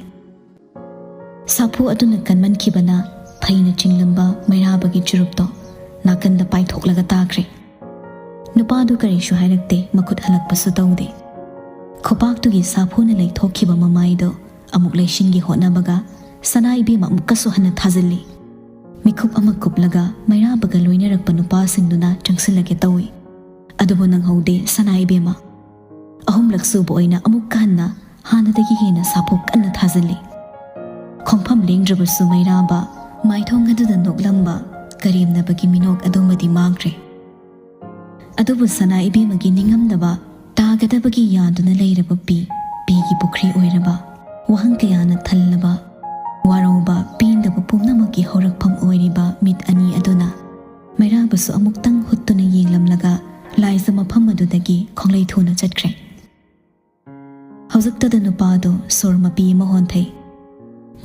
ꯁꯥꯐꯨ ꯑꯗꯨꯅ ꯀꯟꯃꯟꯈꯤꯕꯅ ꯐꯩꯅ ꯆꯤꯡꯂꯝꯕ ꯃꯩꯔꯥꯕꯒꯤ ꯆꯨꯔꯨꯞꯇꯣ ꯅꯥꯀꯟꯗ ꯄꯥꯏꯊꯣꯛꯂꯒ ꯇꯥꯈ꯭ꯔꯦ꯫ ꯅꯨꯄꯥꯗꯨ ꯀꯔꯤꯁꯨ ꯍꯥꯏꯔꯛꯇꯦ, ꯃꯈꯨꯠ ꯍꯜꯂꯛꯄꯁꯨ ꯇꯧꯗꯦ꯫ ꯈꯨꯄꯥꯛꯇꯨꯒꯤ ꯁꯥꯐꯨꯅ ꯂꯩꯊꯣꯛꯈꯤꯕ ꯃꯃꯥꯏꯗꯣ ꯑꯃꯨꯛ ꯂꯩꯁꯤꯟꯒꯦ ꯍꯣꯠꯅꯕꯒ ꯁꯅꯥ ꯏꯕꯦꯝꯃ ꯑꯃꯨꯛꯀꯁꯨ ꯍꯟꯅ ꯊꯥꯖꯤꯜꯂꯤ꯫ ꯃꯤꯀꯨꯞ ꯑꯃ ꯀꯨꯞꯂꯒ ꯃꯩꯔꯥꯕꯒ ꯂꯣꯏꯅꯔꯛꯄ ꯅꯨꯄꯥꯁꯤꯡꯗꯨꯅ ꯆꯪꯁꯤꯜꯂꯒꯦ ꯇꯧꯏ꯫ ꯑꯗꯨꯕꯨ ꯅꯪꯍꯧꯗꯦ ꯁꯅꯥ ꯏꯕꯦꯝꯃ꯫ ꯑꯍꯨꯝꯂꯛ ꯁꯨꯕ ꯑꯣꯏꯅ ꯑꯃꯨꯛꯀ ꯍꯟꯅ ꯍꯥꯟꯅꯗꯒꯤ ꯍꯦꯟꯅ ꯁꯥꯐꯨ ꯀꯟꯅ ꯊꯥꯖꯤꯜꯂꯤ꯫ ꯈꯣꯡꯐꯝ ꯂꯦꯡꯗ꯭ꯔꯕꯁꯨ ꯃꯩꯔꯥꯕ ꯃꯥꯏꯊꯣꯡ ꯑꯗꯨꯗ ꯅꯣꯛꯂꯝꯕ ꯀꯔꯦꯝꯅꯕꯒꯤ ꯃꯤꯅꯣꯛ ꯑꯗꯨꯃꯗꯤ ꯃꯥꯡꯈ꯭ꯔꯦ꯫ ꯑꯗꯨꯕꯨ ꯁꯅꯥ ꯏꯕꯦꯝꯃꯒꯤ ꯅꯤꯡꯉꯝꯗꯕ, ꯇꯥꯒꯗꯕꯒꯤ ꯌꯥꯗꯨꯅ ꯂꯩꯔꯕ ꯄꯤ, ꯄꯤꯒꯤ ꯄꯨꯈ꯭ꯔꯤ ꯑꯣꯏꯔꯕ, ꯋꯥꯍꯪ ꯀꯌꯥꯅ ꯊꯜꯂꯕ, ꯋꯥꯔꯧꯕ, ꯄꯦꯟꯗꯕ ꯄꯨꯝꯅꯃꯛꯀꯤ ꯍꯧꯔꯛꯐꯝ ꯑꯣꯏꯔꯤꯕ ꯃꯤꯠ ꯑꯅꯤ ꯑꯗꯨꯅ ꯃꯩꯔꯥꯕꯁꯨ ꯑꯃꯨꯛꯇꯪ ꯍꯨꯠꯇꯨꯅ ꯌꯦꯡꯂꯝꯂꯒ ꯂꯥꯏꯖ ꯃꯐꯝ ꯑꯗꯨꯗꯒꯤ ꯈꯣꯡꯂꯩ ꯊꯨꯅ ꯆꯠꯈ꯭ꯔꯦ꯫ ꯍꯧꯖꯤꯛꯇꯗ ꯅꯨꯄꯥꯗꯣ ꯁꯣꯔ ꯃꯄꯤ ꯑꯃ ꯍꯣꯟꯊꯩ꯫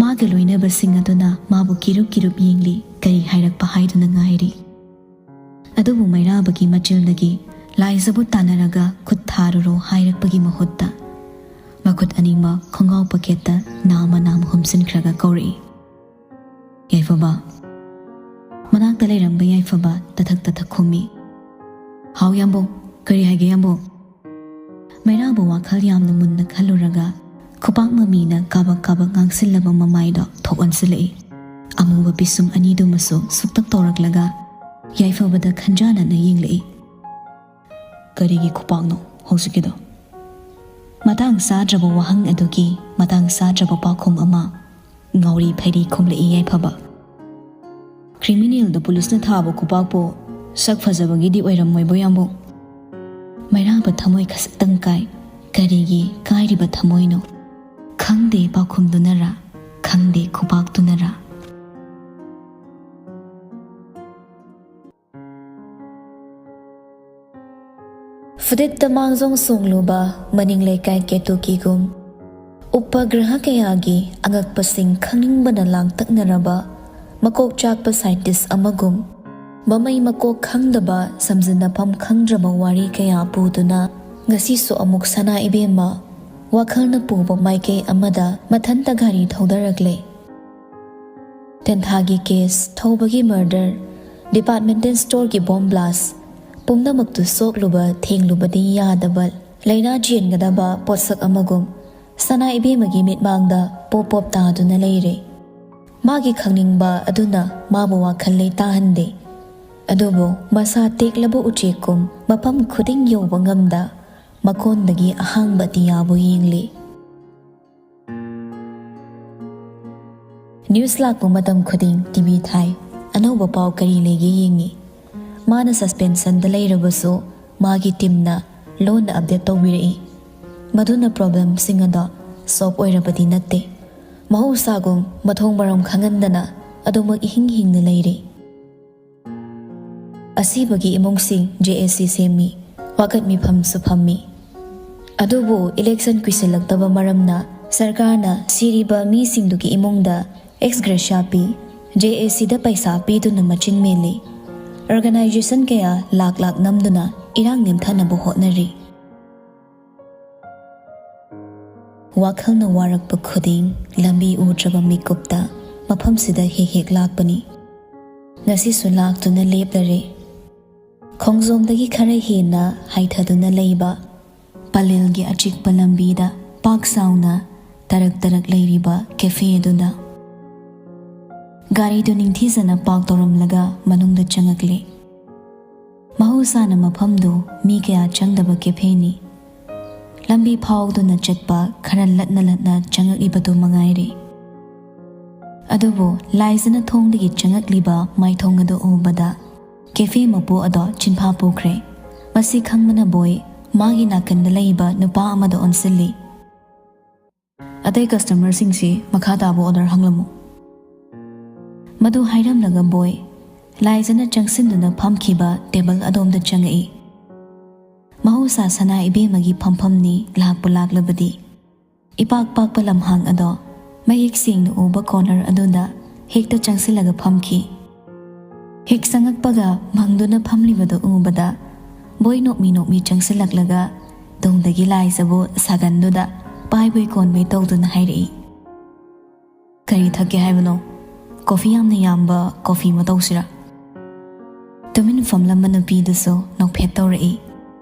ꯃꯥꯒ ꯂꯣꯏꯅꯕꯁꯤꯡ ꯑꯗꯨꯅ ꯃꯥꯕꯨ ꯀꯤꯔꯨꯞ ꯀꯤꯔꯨꯞ ꯌꯦꯡꯂꯤ, ꯀꯔꯤ ꯍꯥꯏꯔꯛꯄ ꯍꯥꯏꯗꯨꯅ ꯉꯥꯏꯔꯤ꯫ ꯑꯗꯨꯕꯨ ꯃꯩꯔꯥꯕꯒꯤ ꯃꯆꯤꯜꯗꯒꯤ ꯂꯥꯏꯖꯕꯨ ꯇꯥꯟꯅꯔꯒ ꯈꯨꯠ ꯊꯥꯔꯨꯔꯣ ꯍꯥꯏꯔꯛꯄꯒꯤ ꯃꯍꯨꯠꯇ ꯃꯈꯨꯠ ꯑꯅꯤꯃꯛ ꯈꯣꯡꯒꯥꯎ ꯄꯣꯀꯦꯠꯇ ꯅꯥꯝꯃ ꯅꯥꯝꯃ ꯍꯨꯝꯖꯤꯟꯈ꯭ꯔꯒ ꯀꯧꯔꯛꯏ, "ꯌꯥꯏꯐꯕ!" ꯃꯅꯥꯛꯇ ꯂꯩꯔꯝꯕ ꯌꯥꯏꯐꯕ ꯇꯊꯛ ꯇꯊꯛ ꯈꯨꯝꯃꯤ, "ꯍꯥꯎ ꯌꯥꯝꯕꯨꯡ, ꯀꯔꯤ ꯍꯥꯏꯒꯦ ꯌꯥꯝꯕꯨꯡ?" ꯃꯩꯔꯥꯕ ꯋꯥꯈꯜ ꯌꯥꯝꯅ ꯃꯨꯟꯅ ꯈꯜꯂꯨꯔꯒ ꯈꯨꯄꯥꯛ ꯃꯃꯤꯅ ꯀꯥꯕꯛ ꯀꯥꯕꯛ ꯉꯥꯡꯁꯤꯜꯂꯕ ꯃꯃꯥꯏꯗꯣ ꯊꯣꯛ ꯑꯣꯟꯁꯤꯜꯂꯛꯏ꯫ ꯑꯃꯨꯕ ꯄꯤꯁꯨꯝ ꯑꯅꯤꯗꯨꯃꯁꯨ ꯁꯨꯛꯇꯛ ꯇꯧꯔꯛꯂꯒ ꯌꯥꯏꯐꯕꯗ ꯈꯟꯖꯥꯅꯅ ꯌꯦꯡꯂꯛꯏ꯫ "ꯀꯔꯤꯒꯤ ꯈꯨꯄꯥꯛꯅꯣ ꯍꯧꯖꯤꯛꯀꯤꯗꯣ?" ꯃꯇꯥꯡ ꯆꯥꯗ꯭ꯔꯕ ꯋꯥꯍꯪ ꯑꯗꯨꯒꯤ ꯃꯇꯥꯡ ꯆꯥꯗ꯭ꯔꯕ ꯄꯥꯎꯈꯨꯝ ꯑꯃ ꯉꯥꯎꯔꯤ ꯐꯩꯔꯤ ꯈꯨꯝꯂꯛꯏ ꯌꯥꯏꯐꯕ꯫ "ꯀ꯭ꯔꯤꯃꯤꯅꯦꯜꯗ ꯄꯨꯂꯤꯁꯅ ꯊꯥꯕ ꯈꯨꯄꯥꯛꯄꯨ ꯁꯛ ꯐꯖꯕꯒꯤꯗꯤ ꯑꯣꯏꯔꯝꯃꯣꯏꯕꯣ ꯌꯥꯝꯕꯨꯡ?" ꯃꯩꯔꯥꯕ ꯊꯃꯣꯏ ꯈꯖꯤꯛꯇꯪ ꯀꯥꯏ꯫ ꯀꯔꯤꯒꯤ ꯀꯥꯏꯔꯤꯕ ꯊꯃꯣꯏꯅꯣ? ꯈꯪꯗꯦ ꯄꯥꯎꯈꯨꯝꯗꯨꯅꯔꯥ, ꯈꯪꯗꯦ ꯈꯨꯄꯥꯛꯇꯨꯅꯔꯥ꯫ ꯐꯨꯗꯤꯠꯇ ꯃꯥꯡꯖꯣꯡ ꯁꯣꯡꯂꯨꯕ ꯃꯅꯤꯡ ꯂꯩꯀꯥꯏ ꯀꯦꯇꯨꯀꯤꯒꯨꯝ, ꯎꯄꯒ꯭ꯔꯍ ꯀꯌꯥꯒꯤ ꯑꯉꯛꯄꯁꯤꯡ ꯈꯪꯅꯤꯡꯕꯅ ꯂꯥꯡꯇꯛꯅꯔꯕ ꯃꯀꯣꯛ ꯆꯥꯛꯄ ꯁꯥꯏꯟꯇꯤꯁ ꯑꯃꯒꯨꯝ, ꯃꯃꯩ ꯃꯀꯣꯛ ꯈꯪꯗꯕ ꯁꯝꯖꯤꯟꯅꯐꯝ ꯈꯪꯗ꯭ꯔꯕ ꯋꯥꯔꯤ ꯀꯌꯥ ꯄꯨꯗꯨꯅ ꯉꯁꯤꯁꯨ ꯑꯃꯨꯛ ꯁꯅꯥ ꯏꯕꯦꯝꯃ ꯋꯥꯈꯜꯅ ꯄꯨꯕ ꯃꯥꯏꯀꯩ ꯑꯃꯗ ꯃꯊꯟꯇ ꯒꯥꯔꯤ ꯊꯧꯗꯔꯛꯂꯦ꯫ ꯇꯦꯟꯊꯥꯒꯤ ꯀꯦꯁ, ꯊꯧꯕꯒꯤ ꯃꯔꯗꯔ, ꯗꯤꯄꯥꯔꯠꯃꯦꯟꯇꯦꯜ ꯁ꯭ꯇꯣꯔꯒꯤ ꯕꯣꯝ ꯕ꯭ꯂꯥꯁ, ꯄꯨꯝꯅꯃꯛꯇꯨ ꯁꯣꯛꯂꯨꯕ ꯊꯦꯡꯂꯨꯕꯗꯤ ꯌꯥꯗꯕ ꯂꯥꯏꯅꯥ ꯆꯦꯟꯒꯗꯕ ꯄꯣꯠꯁꯛ ꯑꯃꯒꯨꯝ ꯁꯅꯥ ꯏꯕꯦꯝꯃꯒꯤ ꯃꯤꯠꯃꯥꯡꯗ ꯄꯣꯞ ꯄꯣꯞ ꯇꯥꯗꯨꯅ ꯂꯩꯔꯦ꯫ ꯃꯥꯒꯤ ꯈꯪꯅꯤꯡꯕ ꯑꯗꯨꯅ ꯃꯥꯕꯨ ꯋꯥꯈꯜ ꯂꯩꯇꯥꯍꯟꯗꯦ꯫ ꯑꯗꯨꯕꯨ ꯃꯁꯥ ꯇꯦꯛꯂꯕ ꯎꯆꯦꯛꯀꯨꯝ ꯃꯐꯝ ꯈꯨꯗꯤꯡ ꯌꯧꯕ ꯉꯝꯗ, ꯃꯀꯣꯟꯗꯒꯤ ꯑꯍꯥꯡꯕ ꯑꯇꯤꯌꯥꯕꯨ ꯌꯦꯡꯂꯤ꯫ ꯅ꯭ꯌꯨꯁ ꯂꯥꯛꯄ ꯃꯇꯝ ꯈꯨꯗꯤꯡ ꯇꯤꯚꯤ ꯊꯥꯏ꯫ ꯑꯅꯧꯕ ꯄꯥꯎ ꯀꯔꯤ ꯂꯩꯒꯦ ꯌꯦꯡꯉꯤ꯫ ꯃꯥꯅ ꯁꯁꯄꯦꯟꯁꯟꯗ ꯂꯩꯔꯕꯁꯨ ꯃꯥꯒꯤ ꯇꯤꯝꯅ ꯂꯣꯟꯅ ꯑꯞꯗꯦꯠ ꯇꯧꯕꯤꯔꯛꯏ꯫ ꯃꯗꯨꯅ ꯄ꯭ꯔꯣꯕ꯭ꯂꯦꯝꯁꯤꯡ ꯑꯗꯣ ꯁꯣꯜꯕ ꯑꯣꯏꯔꯕꯗꯤ ꯅꯠꯇꯦ꯫ ꯃꯍꯧꯁꯥꯒꯨꯝ ꯃꯊꯣꯡ ꯃꯔꯝ ꯈꯪꯍꯟꯗꯅ ꯑꯗꯨꯃꯛ ꯏꯍꯤꯡ ꯍꯤꯡꯅ ꯂꯩꯔꯤ꯫ ꯑꯁꯤꯕꯒꯤ ꯏꯃꯨꯡꯁꯤꯡ ꯖꯦ ꯑꯦ ꯁꯤ ꯁꯦꯝꯃꯤ, ꯋꯥꯀꯠ ꯃꯤꯐꯝꯁꯨ ꯐꯝꯃꯤ꯫ ꯑꯗꯨꯕꯨ ꯏꯂꯦꯛꯁꯟ ꯀꯨꯏꯁꯤꯜꯂꯛꯇꯕ ꯃꯔꯝꯅ ꯁꯔꯀꯥꯔꯅ ꯁꯤꯔꯤꯕ ꯃꯤꯁꯤꯡꯗꯨꯒꯤ ꯏꯃꯨꯡꯗ ꯑꯦꯛꯁ ꯒ꯭ꯔꯦꯁꯤꯌꯥ ꯄꯤ, ꯖꯦ ꯑꯦ ꯁꯤꯗ ꯄꯩꯁꯥ ꯄꯤꯗꯨꯅ ꯃꯆꯤꯟ ꯃꯦꯜꯂꯤ꯫ ꯑꯣꯔꯒꯅꯥꯏꯖꯦꯁꯟ ꯀꯌꯥ ꯂꯥꯛ ꯂꯥꯛ ꯅꯝꯗꯨꯅ ꯏꯔꯥꯡ ꯅꯦꯝꯊꯅꯕ ꯍꯣꯠꯅꯔꯤ꯫ ꯋꯥꯈꯜꯅ ꯋꯥꯔꯛꯄ ꯈꯨꯗꯤꯡ ꯂꯝꯕꯤ ꯎꯗ꯭ꯔꯕ ꯃꯤꯀꯨꯞꯇ ꯃꯐꯝꯁꯤꯗ ꯍꯦꯛ ꯍꯦꯛ ꯂꯥꯛꯄꯅꯤ꯫ ꯉꯁꯤꯁꯨ ꯂꯥꯛꯇꯨꯅ ꯂꯦꯞꯂꯔꯦ꯫ ꯈꯣꯡꯖꯣꯝꯗꯒꯤ ꯈꯔ ꯍꯦꯟꯅ ꯍꯥꯏꯊꯗꯨꯅ ꯂꯩꯕ ꯄꯂꯦꯜꯒꯤ ꯑꯆꯤꯛꯄ ꯂꯝꯕꯤꯗ ꯄꯥꯛ ꯆꯥꯎꯅ ꯇꯔꯛ ꯇꯔꯛ ꯂꯩꯔꯤꯕ ꯀꯦꯐꯦ ꯑꯗꯨꯗ ꯒꯥꯔꯤꯗꯨ ꯅꯤꯡꯊꯤꯖꯅ ꯄꯥꯔꯛ ꯇꯧꯔꯝꯂꯒ ꯃꯅꯨꯡꯗ ꯆꯪꯉꯛꯂꯦ꯫ ꯃꯍꯧꯁꯥꯅ ꯃꯐꯝꯗꯨ ꯃꯤ ꯀꯌꯥ ꯆꯪꯗꯕ ꯀꯦꯐꯦꯅꯤ꯫ ꯂꯝꯕꯤ ꯐꯥꯎꯗꯨꯅ ꯆꯠꯄ ꯈꯔ ꯂꯠꯅ ꯂꯠꯅ ꯆꯪꯉꯛꯂꯤꯕꯗꯨ ꯃꯉꯥꯏꯔꯦ꯫ ꯑꯗꯨꯕꯨ ꯂꯥꯏꯖꯅ ꯊꯣꯡꯗꯒꯤ ꯆꯪꯉꯛꯂꯤꯕ ꯃꯥꯏꯊꯣꯡ ꯑꯗꯨ ꯎꯕꯗ ꯀꯦꯐꯦ ꯃꯄꯨ ꯑꯗꯣ ꯆꯤꯟꯐꯥ ꯄꯨꯈ꯭ꯔꯦ꯫ ꯃꯁꯤ ꯈꯪꯕꯅ ꯕꯣꯏ ꯃꯥꯒꯤ ꯅꯥꯀꯟꯗ ꯂꯩꯕ ꯅꯨꯄꯥ ꯑꯃꯗ ꯑꯣꯟꯁꯤꯜꯂꯤ꯫ "ꯑꯇꯩ ꯀꯁꯇꯃꯔꯁꯤꯡꯁꯤ ꯃꯈꯥ ꯇꯥꯕ ꯑꯣꯔꯗꯔ ꯍꯪꯂꯝꯃꯨ꯫" ꯃꯗꯨ ꯍꯥꯏꯔꯝꯂꯒ ꯕꯣꯏ ꯂꯥꯏꯖꯅ ꯆꯪꯁꯤꯟꯗꯨꯅ ꯐꯝꯈꯤꯕ ꯇꯦꯕꯜ ꯑꯗꯣꯝꯗ ꯆꯪꯉꯛꯏ꯫ ꯃꯍꯧꯁꯥ ꯁꯅꯥ ꯏꯕꯦꯝꯃꯒꯤ ꯐꯝꯐꯝꯅꯤ ꯂꯥꯛꯄꯨ ꯂꯥꯛꯂꯕꯗꯤ꯫ ꯏꯄꯥꯛ ꯄꯥꯛꯄ ꯂꯝꯍꯥꯡ ꯑꯗꯣ ꯃꯌꯦꯛ ꯁꯦꯡꯅ ꯎꯕ ꯀꯣꯔꯅꯔ ꯑꯗꯨꯗ ꯍꯦꯛꯇ ꯆꯪꯁꯤꯜꯂꯒ ꯐꯝꯈꯤ꯫ ꯍꯦꯛ ꯆꯪꯉꯛꯄꯒ ꯃꯪꯗꯨꯅ ꯐꯝꯂꯤꯕꯗꯨ ꯎꯕꯗ ꯕꯣꯏ ꯅꯣꯛꯃꯤ ꯅꯣꯛꯃꯤ ꯆꯪꯁꯤꯜꯂꯛꯂꯒ ꯇꯨꯡꯗꯒꯤ ꯂꯥꯏꯖꯕꯨ ꯁꯥꯒꯟꯗꯨꯗ ꯄꯥꯏꯕꯩ ꯀꯣꯟꯕꯩ ꯇꯧꯗꯨꯅ ꯍꯥꯏꯔꯛꯏ, "ꯀꯔꯤ ꯊꯛꯀꯦ ꯍꯥꯏꯕꯅꯣ? ꯀꯣꯐꯤ ꯌꯥꯝꯅ ꯌꯥꯝꯕ ꯀꯣꯐꯤ ꯑꯃ ꯇꯧꯁꯤꯔꯥ?" ꯇꯨꯃꯤꯟ ꯐꯝꯂꯝꯕ ꯅꯨꯄꯤꯗꯨꯁꯨ ꯅꯣꯛꯐꯦꯠ ꯇꯧꯔꯛꯏ꯫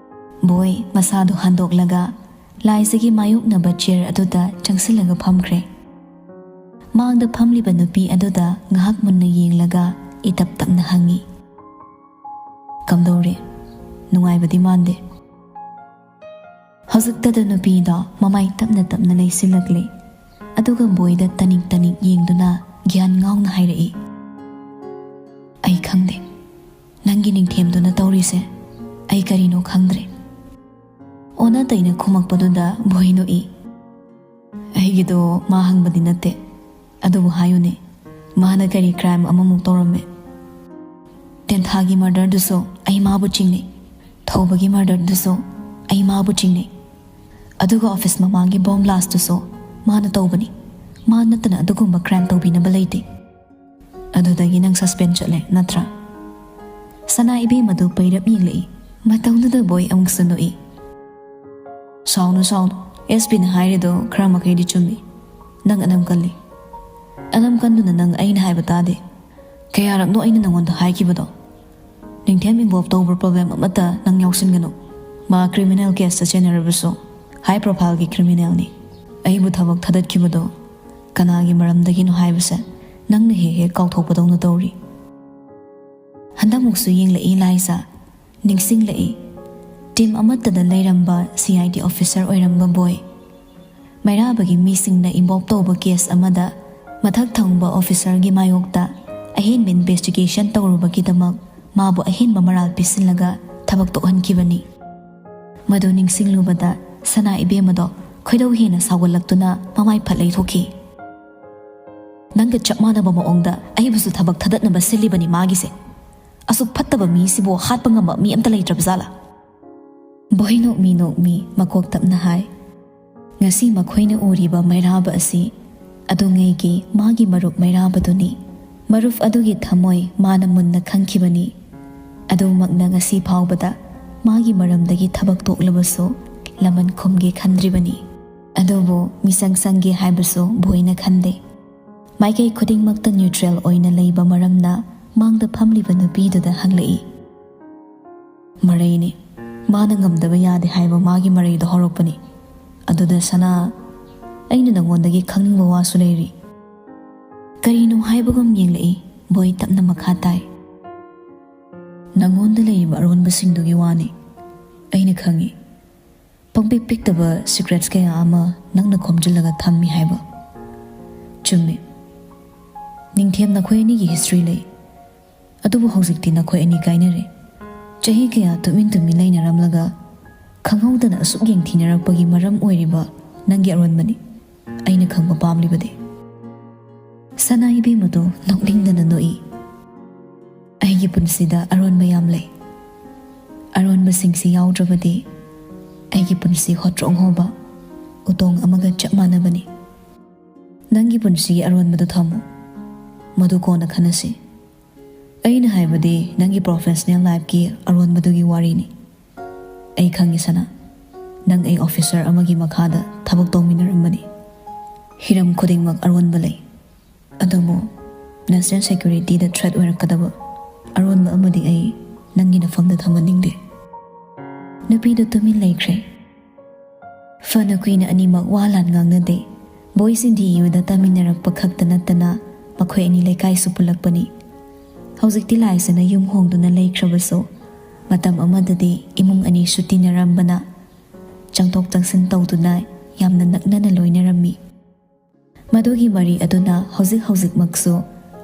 ꯕꯣꯏ ꯃꯁꯥꯗꯨ ꯍꯟꯗꯣꯛꯂꯒ ꯂꯥꯏꯖꯒꯤ ꯃꯥꯌꯣꯛꯅꯕ ꯆꯤꯌꯔ ꯑꯗꯨꯗ ꯆꯪꯁꯤꯜꯂꯒ ꯐꯝꯈ꯭ꯔꯦ꯫ ꯃꯥꯡꯗ ꯐꯝꯂꯤꯕ ꯅꯨꯄꯤ ꯑꯗꯨꯗ ꯉꯥꯏꯍꯥꯛ ꯃꯨꯟꯅ ꯌꯦꯡꯂꯒ ꯏꯇꯞ ꯇꯞꯅ ꯍꯪꯉꯤ, "ꯀꯝꯗꯧꯔꯤ? ꯅꯨꯡꯉꯥꯏꯕꯗꯤ ꯃꯥꯟꯗꯦ?" ꯍꯧꯖꯤꯛꯇꯗ ꯅꯨꯄꯤꯗꯣ ꯃꯃꯥꯏ ꯇꯞꯅ ꯇꯞꯅ ꯂꯩꯁꯤꯜꯂꯛꯂꯦ꯫ ꯑꯗꯨꯒ ꯕꯣꯏꯗ ꯇꯅꯤꯛ ꯇꯅꯤꯛ ꯌꯦꯡꯗꯨꯅ ꯒ꯭ꯌꯥꯟ ꯉꯥꯎꯅ ꯍꯥꯏꯔꯛꯏ, "ꯑꯩ ꯈꯪꯗꯦ꯫ ꯅꯪꯒꯤ ꯅꯤꯡꯊꯦꯝꯗꯨꯅ ꯇꯧꯔꯤꯁꯦ ꯑꯩ ꯀꯔꯤꯅꯣ ꯈꯪꯗ꯭ꯔꯦ꯫" ꯑꯣꯟꯅ ꯇꯩꯅ ꯈꯨꯝꯃꯛꯄꯗꯨꯗ ꯕꯣꯏ ꯅꯣꯛꯏ꯫ "ꯑꯩꯒꯤꯗꯣ ꯃꯥ ꯍꯪꯕꯗꯤ ꯅꯠꯇꯦ꯫ ꯑꯗꯨꯕꯨ ꯍꯥꯏꯌꯨꯅꯦ, ꯃꯥꯅ ꯀꯔꯤ ꯀ꯭ꯔꯥꯏꯝ ꯑꯃꯃꯨꯛ ꯇꯧꯔꯝꯃꯦ? ꯇꯦꯟꯊꯥꯒꯤ ꯃꯔꯗꯔꯗꯨꯁꯨ ꯑꯩ ꯃꯥꯕꯨ ꯆꯤꯡꯅꯩ꯫ ꯊꯧꯕꯒꯤ ꯃꯔꯗꯔꯗꯨꯁꯨ ꯑꯩ ꯃꯥꯕꯨ ꯆꯤꯡꯅꯩ꯫ ꯑꯗꯨꯒ ꯑꯣꯐꯤꯁ ꯃꯃꯥꯡꯒꯤ ꯕꯣꯝ ꯕ꯭ꯂꯥꯁꯇꯨꯁꯨ ꯃꯥꯅ ꯇꯧꯕꯅꯤ꯫ ꯃꯥ ꯅꯠꯇꯅ ꯑꯗꯨꯒꯨꯝꯕ ꯀ꯭ꯔꯥꯏꯝ ꯇꯧꯕꯤꯅꯕ ꯂꯩꯇꯦ꯫" ꯑꯗꯨꯗꯒꯤ ꯅꯪ ꯁꯁꯄꯦꯟ ꯆꯠꯂꯦ ꯅꯠꯇ꯭ꯔꯥ? ꯁꯅꯥ ꯏꯕꯦꯝꯃꯗꯨ ꯄꯩꯔꯞ ꯌꯦꯡꯂꯛꯏ꯫ ꯃꯇꯧꯗꯨꯗ ꯕꯣꯏ ꯑꯃꯨꯛꯁꯨ ꯅꯣꯛꯏ꯫ "ꯁꯥꯎꯅꯨ, ꯁꯥꯎꯅꯨ꯫ ꯑꯦꯁ ꯄꯤꯅ ꯍꯥꯏꯔꯤꯗꯣ ꯈꯔ ꯃꯈꯩꯗꯤ ꯆꯨꯝꯃꯤ꯫ ꯅꯪ ꯑꯅꯝ ꯀꯜꯂꯤ꯫" "ꯑꯅꯝ ꯀꯟꯗꯨꯅ ꯅꯪ ꯑꯩꯅ ꯍꯥꯏꯕ ꯇꯥꯗꯦ꯫ ꯀꯌꯥꯔꯛꯅꯣ ꯑꯩꯅ ꯅꯪꯉꯣꯟꯗ ꯍꯥꯏꯈꯤꯕꯗꯣ? ꯅꯤꯡꯊꯦꯝ ꯏꯟꯚꯣꯜꯕ ꯇꯧꯕ ꯄ꯭ꯔꯣꯕ꯭ꯂꯦꯝ ꯑꯃꯠꯇ ꯅꯪ ꯌꯥꯎꯁꯤꯟꯒꯅꯨ꯫ ꯃꯥ ꯀ꯭ꯔꯤꯃꯤꯅꯦꯜ ꯀꯦꯁꯇ ꯆꯦꯟꯅꯔꯕꯁꯨ ꯍꯥꯏ ꯄ꯭ꯔꯣꯐꯥꯏꯜꯒꯤ ꯀ꯭ꯔꯤꯃꯤꯅꯦꯜꯅꯤ꯫ ꯑꯩꯕꯨ ꯊꯕꯛ ꯊꯥꯗꯠꯈꯤꯕꯗꯣ ꯀꯅꯥꯒꯤ ꯃꯔꯝꯗꯒꯤꯅꯣ ꯍꯥꯏꯕꯁꯦ ꯅꯪꯅ ꯍꯦꯛ ꯍꯦꯛ ꯀꯥꯎꯊꯣꯛꯄꯗꯧꯅ ꯇꯧꯔꯤ꯫" ꯍꯟꯗꯛꯃꯨꯛꯁꯨ ꯌꯦꯡꯂꯛꯏ ꯂꯥꯏꯖꯥ꯫ ꯅꯤꯡꯁꯤꯡꯂꯛꯏ꯫ ꯇꯤꯝ ꯑꯃꯠꯇꯗ ꯂꯩꯔꯝꯕ ꯁꯤ ꯑꯥꯏ ꯗꯤ ꯑꯣꯐꯤꯁꯔ ꯑꯣꯏꯔꯝꯕ ꯕꯣꯏ꯫ ꯃꯩꯔꯥꯕꯒꯤ ꯃꯤꯁꯤꯡꯅ ꯏꯟꯚꯣꯜꯕ ꯇꯧꯕ ꯀꯦꯁ ꯑꯃꯗ ꯃꯊꯛ ꯊꯪꯕ ꯑꯣꯐꯤꯁꯔꯒꯤ ꯃꯥꯌꯣꯛꯇ ꯑꯍꯦꯟꯕ ꯏꯟꯚꯦꯁꯇꯤꯒꯦꯁꯟ ꯇꯧꯔꯨꯕꯒꯤꯗꯃꯛ ꯃꯥꯕꯨ ꯑꯍꯦꯟꯕ ꯃꯔꯥꯜ ꯄꯤꯁꯤꯜꯂꯒ ꯊꯕꯛ ꯇꯣꯛꯍꯟꯈꯤꯕꯅꯤ꯫ ꯃꯗꯨ ꯅꯤꯡꯁꯤꯡꯂꯨꯕꯗ ꯁꯅꯥ ꯏꯕꯦꯝꯃꯗꯣ ꯈꯣꯏꯗꯧ ꯍꯦꯟꯅ ꯁꯥꯎꯒꯠꯂꯛꯇꯨꯅ ꯃꯃꯥꯏ ꯐꯠ ꯂꯩꯊꯣꯛꯈꯤ꯫ "ꯅꯪꯒ ꯆꯞ ꯃꯥꯟꯅꯕ ꯃꯑꯣꯡꯗ ꯑꯩꯕꯨꯁꯨ ꯊꯕꯛ ꯊꯥꯗꯠꯅꯕ ꯁꯤꯜꯂꯤꯕꯅꯤ ꯃꯥꯒꯤꯁꯦ꯫ ꯑꯁꯨꯛ ꯐꯠꯇꯕ ꯃꯤꯁꯤꯕꯨ ꯍꯥꯠꯄ ꯉꯝꯕ ꯃꯤ ꯑꯝꯇ ꯂꯩꯇ꯭ꯔꯕ ꯖꯥꯠꯂꯥ?" ꯕꯣꯏ ꯅꯣꯛꯃꯤ ꯅꯣꯛꯃꯤ ꯃꯀꯣꯛ ꯇꯞꯅ ꯍꯥꯏ꯫ "ꯉꯁꯤ ꯃꯈꯣꯏꯅ ꯎꯔꯤꯕ ꯃꯩꯔꯥꯕ ꯑꯁꯤ ꯑꯗꯨꯉꯩꯒꯤ ꯃꯥꯒꯤ ꯃꯔꯨꯞ ꯃꯩꯔꯥꯕꯗꯨꯅꯤ꯫ ꯃꯔꯨꯞ ꯑꯗꯨꯒꯤ ꯊꯃꯣꯏ ꯃꯥꯅ ꯃꯨꯟꯅ ꯈꯪꯈꯤꯕꯅꯤ꯫ ꯑꯗꯨꯃꯛꯅ ꯉꯁꯤ ꯐꯥꯎꯕꯗ ꯃꯥꯒꯤ ꯃꯔꯝꯗꯒꯤ ꯊꯕꯛ ꯇꯣꯛꯂꯕꯁꯨ ꯂꯃꯟ ꯈꯨꯝꯒꯦ ꯈꯟꯗ꯭ꯔꯤꯕꯅꯤ꯫ ꯑꯗꯨꯕꯨ ꯃꯤꯆꯪ ꯆꯪꯒꯦ ꯍꯥꯏꯕꯁꯨ ꯕꯣꯏꯅ ꯈꯟꯗꯦ꯫" ꯃꯥꯏꯀꯩ ꯈꯨꯗꯤꯡꯃꯛꯇ ꯅ꯭ꯌꯨꯇ꯭ꯔꯦꯜ ꯑꯣꯏꯅ ꯂꯩꯕ ꯃꯔꯝꯅ ꯃꯥꯡꯗ ꯐꯝꯂꯤꯕ ꯅꯨꯄꯤꯗꯨꯗ ꯍꯪꯂꯛꯏ꯫ "ꯃꯔꯩꯅꯤ꯫ ꯃꯥꯅ ꯉꯝꯗꯕ ꯌꯥꯗꯦ ꯍꯥꯏꯕ ꯃꯥꯒꯤ ꯃꯔꯩꯗꯣ ꯍꯧꯔꯛꯄꯅꯤ꯫ ꯑꯗꯨꯗ ꯁꯅꯥ, ꯑꯩꯅ ꯅꯉꯣꯟꯗꯒꯤ ꯈꯪꯅꯤꯡꯕ ꯋꯥꯁꯨ ꯂꯩꯔꯤ꯫" ꯀꯔꯤꯅꯣ ꯍꯥꯏꯕꯒꯨꯝ ꯌꯦꯡꯂꯛꯏ꯫ ꯕꯣꯏ ꯇꯞꯅ ꯃꯈꯥ ꯇꯥꯏ꯫ "ꯅꯉꯣꯟꯗ ꯂꯩꯔꯤꯕ ꯑꯔꯣꯟꯕꯁꯤꯡꯗꯨꯒꯤ ꯋꯥꯅꯤ꯫ ꯑꯩꯅ ꯈꯪꯏ꯫ ꯄꯪꯄꯤꯛ ꯄꯤꯛꯇꯕ ꯁꯤꯀ꯭ꯔꯦꯠꯁ ꯀꯌꯥ ꯑꯃ ꯅꯪꯅ ꯈꯣꯝꯖꯤꯜꯂꯒ ꯊꯝꯃꯤ ꯍꯥꯏꯕ꯫ ꯆꯨꯝꯃꯤ, ꯅꯤꯡꯊꯦꯝ ꯅꯈꯣꯏ ꯑꯅꯤꯒꯤ ꯍꯤꯁꯇ꯭ꯔꯤ ꯂꯩ꯫ ꯑꯗꯨꯕꯨ ꯍꯧꯖꯤꯛꯇꯤ ꯅꯈꯣꯏ ꯑꯅꯤ ꯀꯥꯏꯅꯔꯦ꯫ ꯆꯍꯤ ꯀꯌꯥ ꯇꯨꯃꯤꯟ ꯇꯨꯃꯤꯟ ꯂꯩꯅꯔꯝꯂꯒ ꯈꯪꯍꯧꯗꯅ ꯑꯁꯨꯛ ꯌꯦꯡꯊꯤꯅꯔꯛꯄꯒꯤ ꯃꯔꯝ ꯑꯣꯏꯔꯤꯕ ꯅꯪꯒꯤ ꯑꯔꯣꯟꯕꯅꯤ ꯑꯩꯅ ꯈꯪꯕ ꯄꯥꯝꯂꯤꯕꯗꯤ꯫ ꯁꯅꯥ ꯏꯕꯦꯝꯃꯗꯨ ꯅꯣꯛꯅꯤꯡꯗꯅ ꯅꯣꯛꯏ꯫ ꯑꯩꯒꯤ ꯄꯨꯟꯁꯤꯗ ꯑꯔꯣꯟꯕ ꯌꯥꯝ ꯂꯩ꯫ ꯑꯔꯣꯟꯕꯁꯤꯡꯁꯤ ꯌꯥꯎꯗ꯭ꯔꯕꯗꯤ ꯑꯩꯒꯤ ꯄꯨꯟꯁꯤ ꯍꯣꯇ꯭ꯔꯣꯡ ꯍꯣꯕ ꯎꯇꯣꯡ ꯑꯃꯒ ꯆꯞ ꯃꯥꯟꯅꯕꯅꯤ꯫ ꯅꯪꯒꯤ ꯄꯨꯟꯁꯤꯒꯤ ꯑꯔꯣꯟꯕꯗꯨ ꯊꯝꯃꯨ, ꯃꯗꯨ ꯀꯣꯟꯅ ꯈꯟꯅꯁꯤ꯫ ꯑꯩꯅ ꯍꯥꯏꯕꯗꯤ ꯅꯪꯒꯤ ꯄ꯭ꯔꯣꯐꯦꯁꯅꯦꯜ ꯂꯥꯏꯐꯀꯤ ꯑꯔꯣꯟꯕꯗꯨꯒꯤ ꯋꯥꯔꯤꯅꯤ꯫ ꯑꯩ ꯈꯪꯉꯤ ꯁꯅꯥ, ꯅꯪ ꯑꯩ ꯑꯣꯐꯤꯁꯔ ꯑꯃꯒꯤ ꯃꯈꯥꯗ ꯊꯕꯛ ꯇꯧꯃꯤꯟꯅꯔꯝꯕꯅꯤ꯫ ꯍꯤꯔꯝ ꯈꯨꯗꯤꯡꯃꯛ ꯑꯔꯣꯟꯕ ꯂꯩ, ꯑꯗꯨꯕꯨ ꯅꯦꯁꯅꯦꯜ ꯁꯦꯀ꯭ꯌꯨꯔꯤꯇꯤꯗ ꯊ꯭ꯔꯦꯠ ꯑꯣꯏꯔꯛꯀꯗꯕ ꯑꯔꯣꯟꯕ ꯑꯃꯗꯤ ꯑꯩ ꯅꯪꯒꯤ ꯅꯐꯝꯗ ꯊꯝꯍꯟꯅꯤꯡꯗꯦ꯫ ꯅꯨꯄꯤꯗꯨ ꯇꯨꯃꯤꯟ ꯂꯩꯈ꯭ꯔꯦ꯫ ꯐꯅ ꯀꯨꯏꯅ ꯑꯅꯤꯃꯛ ꯋꯥ ꯂꯥꯟ ꯉꯥꯡꯅꯗꯦ꯫ ꯕꯣꯏꯁ ꯗꯤ ꯌꯨꯗ ꯇꯝꯃꯤꯟꯅꯔꯛꯄ ꯈꯛꯇ ꯅꯠꯇꯅ ꯃꯈꯣꯏ ꯑꯅꯤ ꯂꯩꯀꯥꯏꯁꯨ ꯄꯨꯜꯂꯛꯄꯅꯤ꯫ ꯍꯧꯖꯤꯛꯇꯤ ꯂꯥꯏꯁꯅ ꯌꯨꯝ ꯍꯣꯡꯗꯨꯅ ꯂꯩꯈ꯭ꯔꯕꯁꯨ, ꯃꯇꯝ ꯑꯃꯗꯗꯤ ꯏꯃꯨꯡ ꯑꯅꯤꯁꯨ ꯇꯤꯟꯅꯔꯝꯕꯅ ꯆꯪꯊꯣꯛ ꯆꯪꯁꯤꯟ ꯇꯧꯗꯨꯅ ꯌꯥꯝꯅ ꯅꯛꯅꯅ ꯂꯣꯏꯅꯔꯝꯃꯤ꯫ ꯃꯗꯨꯒꯤ ꯃꯔꯤ ꯑꯗꯨꯅ ꯍꯧꯖꯤꯛ ꯍꯧꯖꯤꯛꯃꯛꯁꯨ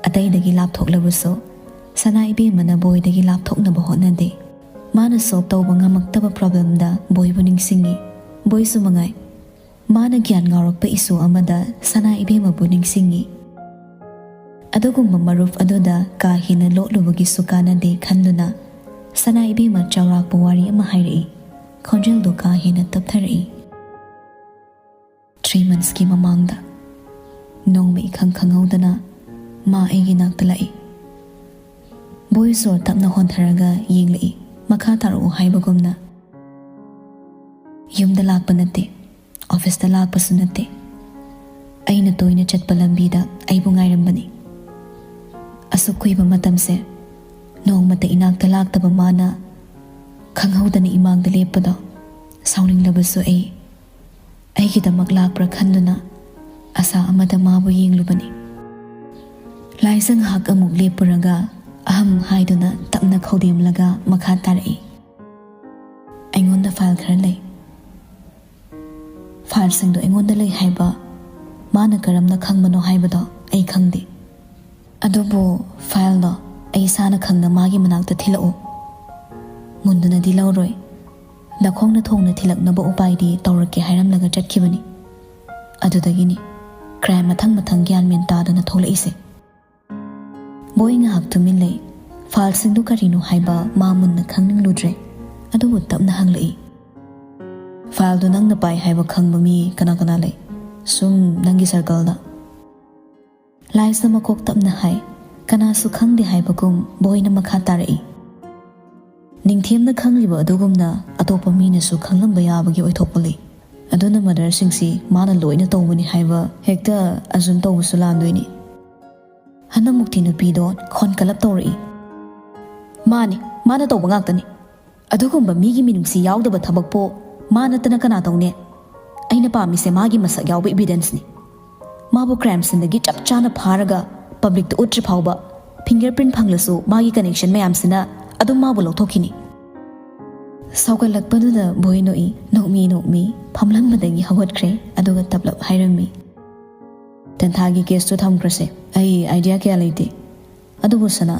ꯑꯇꯩꯗꯒꯤ ꯂꯥꯞꯊꯣꯛꯂꯕꯁꯨ, ꯁꯅꯥ ꯏꯕꯦꯝꯃꯅ ꯕꯣꯏꯗꯒꯤ ꯂꯥꯞꯊꯣꯛꯅꯕ ꯍꯣꯠꯅꯗꯦ꯫ ꯃꯥꯅ ꯁꯣꯜꯕ ꯇꯧꯕ ꯉꯝꯃꯛꯇꯕ ꯄ꯭ꯔꯣꯕ꯭ꯂꯦꯝꯗ ꯕꯣꯏꯕꯨ ꯅꯤꯡꯁꯤꯡꯉꯤ꯫ ꯕꯣꯏꯁꯨ ꯃꯉꯥꯏ꯫ ꯃꯥꯅ ꯒ꯭ꯌꯥꯟ ꯉꯥꯎꯔꯛꯄ ꯏꯁꯨ ꯑꯃꯗ ꯁꯅꯥ ꯏꯕꯦꯝꯃꯕꯨ ꯅꯤꯡꯁꯤꯡꯉꯤ꯫ ꯑꯗꯨꯒꯨꯝꯕ ꯃꯔꯨꯞ ꯑꯗꯨꯗ ꯀꯥ ꯍꯦꯟꯅ ꯂꯣꯠꯂꯨꯕꯒꯤꯁꯨ ꯀꯥꯟꯅꯗꯦ ꯈꯟꯗꯨꯅ ꯁꯅꯥ ꯏꯕꯦꯝꯃ ꯆꯥꯎꯔꯥꯛꯄ ꯋꯥꯔꯤ ꯑꯃ ꯍꯥꯏꯔꯛꯏ꯫ ꯈꯣꯟꯖꯦꯜꯗꯨ ꯀꯥ ꯍꯦꯟꯅ ꯇꯞꯊꯔꯛꯏ꯫ ꯊ꯭ꯔꯤ ꯃꯟꯁꯀꯤ ꯃꯃꯥꯡꯗ ꯅꯣꯡꯃ ꯏꯈꯪ ꯈꯪꯍꯧꯗꯅ ꯃꯥ ꯑꯩꯒꯤ ꯅꯥꯛꯇ ꯂꯥꯛꯏ꯫ ꯕꯣꯏ ꯁꯣꯔ ꯇꯞꯅ ꯍꯣꯟꯊꯔꯒ ꯌꯦꯡꯂꯛꯏ, ꯃꯈꯥ ꯇꯥꯔꯛꯎ ꯍꯥꯏꯕꯒꯨꯝꯅ꯫ ꯌꯨꯝꯗ ꯂꯥꯛꯄ ꯅꯠꯇꯦ, ꯑꯣꯐꯤꯁꯇ ꯂꯥꯛꯄꯁꯨ ꯅꯠꯇꯦ꯫ ꯑꯩꯅ ꯇꯣꯏꯅ ꯆꯠꯄ ꯂꯝꯕꯤꯗ ꯑꯩꯕꯨ ꯉꯥꯏꯔꯝꯕꯅꯤ꯫ ꯑꯁꯨꯛ ꯀꯨꯏꯕ ꯃꯇꯝꯁꯦ ꯅꯣꯡꯃꯇ ꯏꯅꯥꯛꯇ ꯂꯥꯛꯇꯕ ꯃꯥꯅ ꯈꯪꯍꯧꯗꯅ ꯏꯃꯥꯡꯗ ꯂꯦꯞꯄꯗꯣ ꯁꯥꯎꯅꯤꯡꯂꯕꯁꯨ ꯑꯩ ꯑꯩꯒꯤꯗꯃꯛ ꯂꯥꯛꯄ꯭ꯔꯥ ꯈꯟꯗꯨꯅ ꯑꯁꯥ ꯑꯃꯗ ꯃꯥꯕꯨ ꯌꯦꯡꯂꯨꯕꯅꯤ꯫ ꯂꯥꯏꯖ ꯉꯥꯏꯍꯥꯛ ꯑꯃꯨꯛ ꯂꯦꯞꯄꯨꯔꯒ ꯑꯍꯝ ꯍꯥꯏꯗꯨꯅ ꯇꯞꯅ ꯈꯧꯗꯦꯝꯂꯒ ꯃꯈꯥ ꯇꯥꯔꯛꯏ꯫ ꯑꯩꯉꯣꯟꯗ ꯐꯥꯏꯜ ꯈꯔ ꯂꯩ꯫ ꯁꯤꯡꯗꯣ ꯑꯩꯉꯣꯟꯗ ꯂꯩ ꯍꯥꯏꯕ ꯃꯥꯅ ꯀꯔꯝꯅ ꯈꯪꯕꯅꯣ ꯍꯥꯏꯕꯗꯣ ꯑꯩ ꯈꯪꯗꯦ꯫ ꯑꯗꯨꯕꯨ ꯐꯥꯏꯜꯗꯣ ꯑꯩ ꯏꯁꯥꯅ ꯈꯪꯅ ꯃꯥꯒꯤ ꯃꯅꯥꯛꯇ ꯊꯤꯜꯂꯛꯎ꯫ ꯃꯨꯟꯗꯨꯅꯗꯤ ꯂꯧꯔꯣꯏ꯫ ꯅꯈꯣꯡꯅ ꯊꯣꯡꯅ ꯊꯤꯜꯂꯛꯅꯕ ꯎꯄꯥꯏꯗꯤ ꯇꯧꯔꯛꯀꯦ ꯍꯥꯏꯔꯝꯂꯒ ꯆꯠꯈꯤꯕꯅꯤ꯫ ꯑꯗꯨꯗꯒꯤꯅꯤ ꯀ꯭ꯔꯥꯏꯝ ꯃꯊꯪ ꯃꯊꯪ ꯒ꯭ꯌꯥꯟ ꯃꯦꯟ ꯇꯥꯗꯅ ꯊꯣꯛꯂꯛꯏꯁꯦ꯫ ꯕꯣꯏ ꯉꯥꯏꯍꯥꯛ ꯇꯨꯃꯤꯟ ꯂꯩ꯫ ꯐꯥꯏꯜꯁꯤꯡꯗꯨ ꯀꯔꯤꯅꯣ ꯍꯥꯏꯕ ꯃꯥ ꯃꯨꯟꯅ ꯈꯪꯅꯤꯡꯂꯨꯗ꯭ꯔꯦ꯫ ꯑꯗꯨꯕꯨ ꯇꯞꯅ ꯍꯪꯂꯛꯏ, "ꯐꯥꯏꯜꯗꯨ ꯅꯪꯅ ꯄꯥꯏ ꯍꯥꯏꯕ ꯈꯪꯕ ꯃꯤ ꯀꯅꯥ ꯀꯅꯥ ꯂꯩ? ꯁꯨꯝ ꯅꯪꯒꯤ ꯁꯔꯀꯜꯗ?" ꯂꯥꯏꯁꯅ ꯃꯀꯣꯛ ꯇꯞꯅ ꯍꯥꯏ꯫ ꯀꯅꯥꯁꯨ ꯈꯪꯗꯦ ꯍꯥꯏꯕꯒꯨꯝ ꯕꯣꯏꯅ ꯃꯈꯥ ꯇꯥꯔꯛꯏ, "ꯅꯤꯡꯊꯦꯝꯅ ꯈꯪꯂꯤꯕ ꯑꯗꯨꯒꯨꯝꯅ ꯑꯇꯣꯞꯄ ꯃꯤꯅꯁꯨ ꯈꯪꯂꯝꯕ ꯌꯥꯕꯒꯤ ꯑꯣꯏꯊꯣꯛꯄ ꯂꯩ꯫ ꯑꯗꯨꯅ ꯃꯔꯗꯔꯁꯤꯡꯁꯤ ꯃꯥꯅ ꯂꯣꯏꯅ ꯇꯧꯕꯅꯤ ꯍꯥꯏꯕ ꯍꯦꯛꯇ ꯑꯖꯨꯝ ꯇꯧꯕꯁꯨ ꯂꯥꯟꯗꯣꯏꯅꯤ꯫ ꯍꯟꯗꯛꯃꯨꯛꯇꯤ ꯅꯨꯄꯤꯗꯣ ꯈꯣꯟ ꯀꯂꯞ ꯇꯧꯔꯛꯏ꯫ ꯃꯥꯅꯤ, ꯃꯥꯅ ꯇꯧꯕ ꯉꯥꯛꯇꯅꯤ꯫ ꯑꯗꯨꯒꯨꯝꯕ ꯃꯤꯒꯤ ꯃꯤꯅꯨꯡꯁꯤ ꯌꯥꯎꯗꯕ ꯊꯕꯛꯄꯨ ꯃꯥ ꯅꯠꯇꯅ ꯀꯅꯥ ꯇꯧꯅꯤ? ꯑꯩꯅ ꯄꯥꯝꯃꯤꯁꯦ ꯃꯥꯒꯤ ꯃꯁꯛ ꯌꯥꯎꯕ ꯏꯕꯤꯗꯦꯟꯁꯅꯤ꯫ ꯃꯥꯕꯨ ꯀ꯭ꯔꯥꯏꯝ ꯁꯤꯟꯗꯒꯤ ꯆꯞ ꯆꯥꯅ ꯐꯥꯔꯒ ꯄꯕ꯭ꯂꯤꯛꯇ ꯎꯠꯇ꯭ꯔꯤ ꯐꯥꯎꯕ ꯐꯤꯡꯒꯔ ꯄ꯭ꯔꯤꯟ ꯐꯪꯂꯁꯨ ꯃꯥꯒꯤ ꯀꯅꯦꯛꯁꯟ ꯃꯌꯥꯝꯁꯤꯅ ꯑꯗꯨꯝ ꯃꯥꯕꯨ ꯂꯧꯊꯣꯛꯈꯤꯅꯤ꯫" ꯁꯥꯎꯒꯠꯂꯛꯄꯗꯨꯗ ꯕꯣꯏ ꯅꯣꯛꯏ꯫ ꯅꯣꯛꯃꯤ ꯅꯣꯛꯃꯤ ꯐꯝꯂꯝꯕꯗꯒꯤ ꯍꯧꯒꯠꯈ꯭ꯔꯦ꯫ ꯑꯗꯨꯒ ꯇꯞꯂꯞ ꯍꯥꯏꯔꯝꯃꯤ, "ꯇꯦꯟꯊꯥꯒꯤ ꯀꯦꯁꯇꯨ ꯊꯝꯈ꯭ꯔꯁꯦ꯫ ꯑꯩ ꯑꯥꯏꯗꯤꯌꯥ ꯀꯌꯥ ꯂꯩꯇꯦ꯫ ꯑꯗꯨꯕꯨ ꯁꯅꯥ,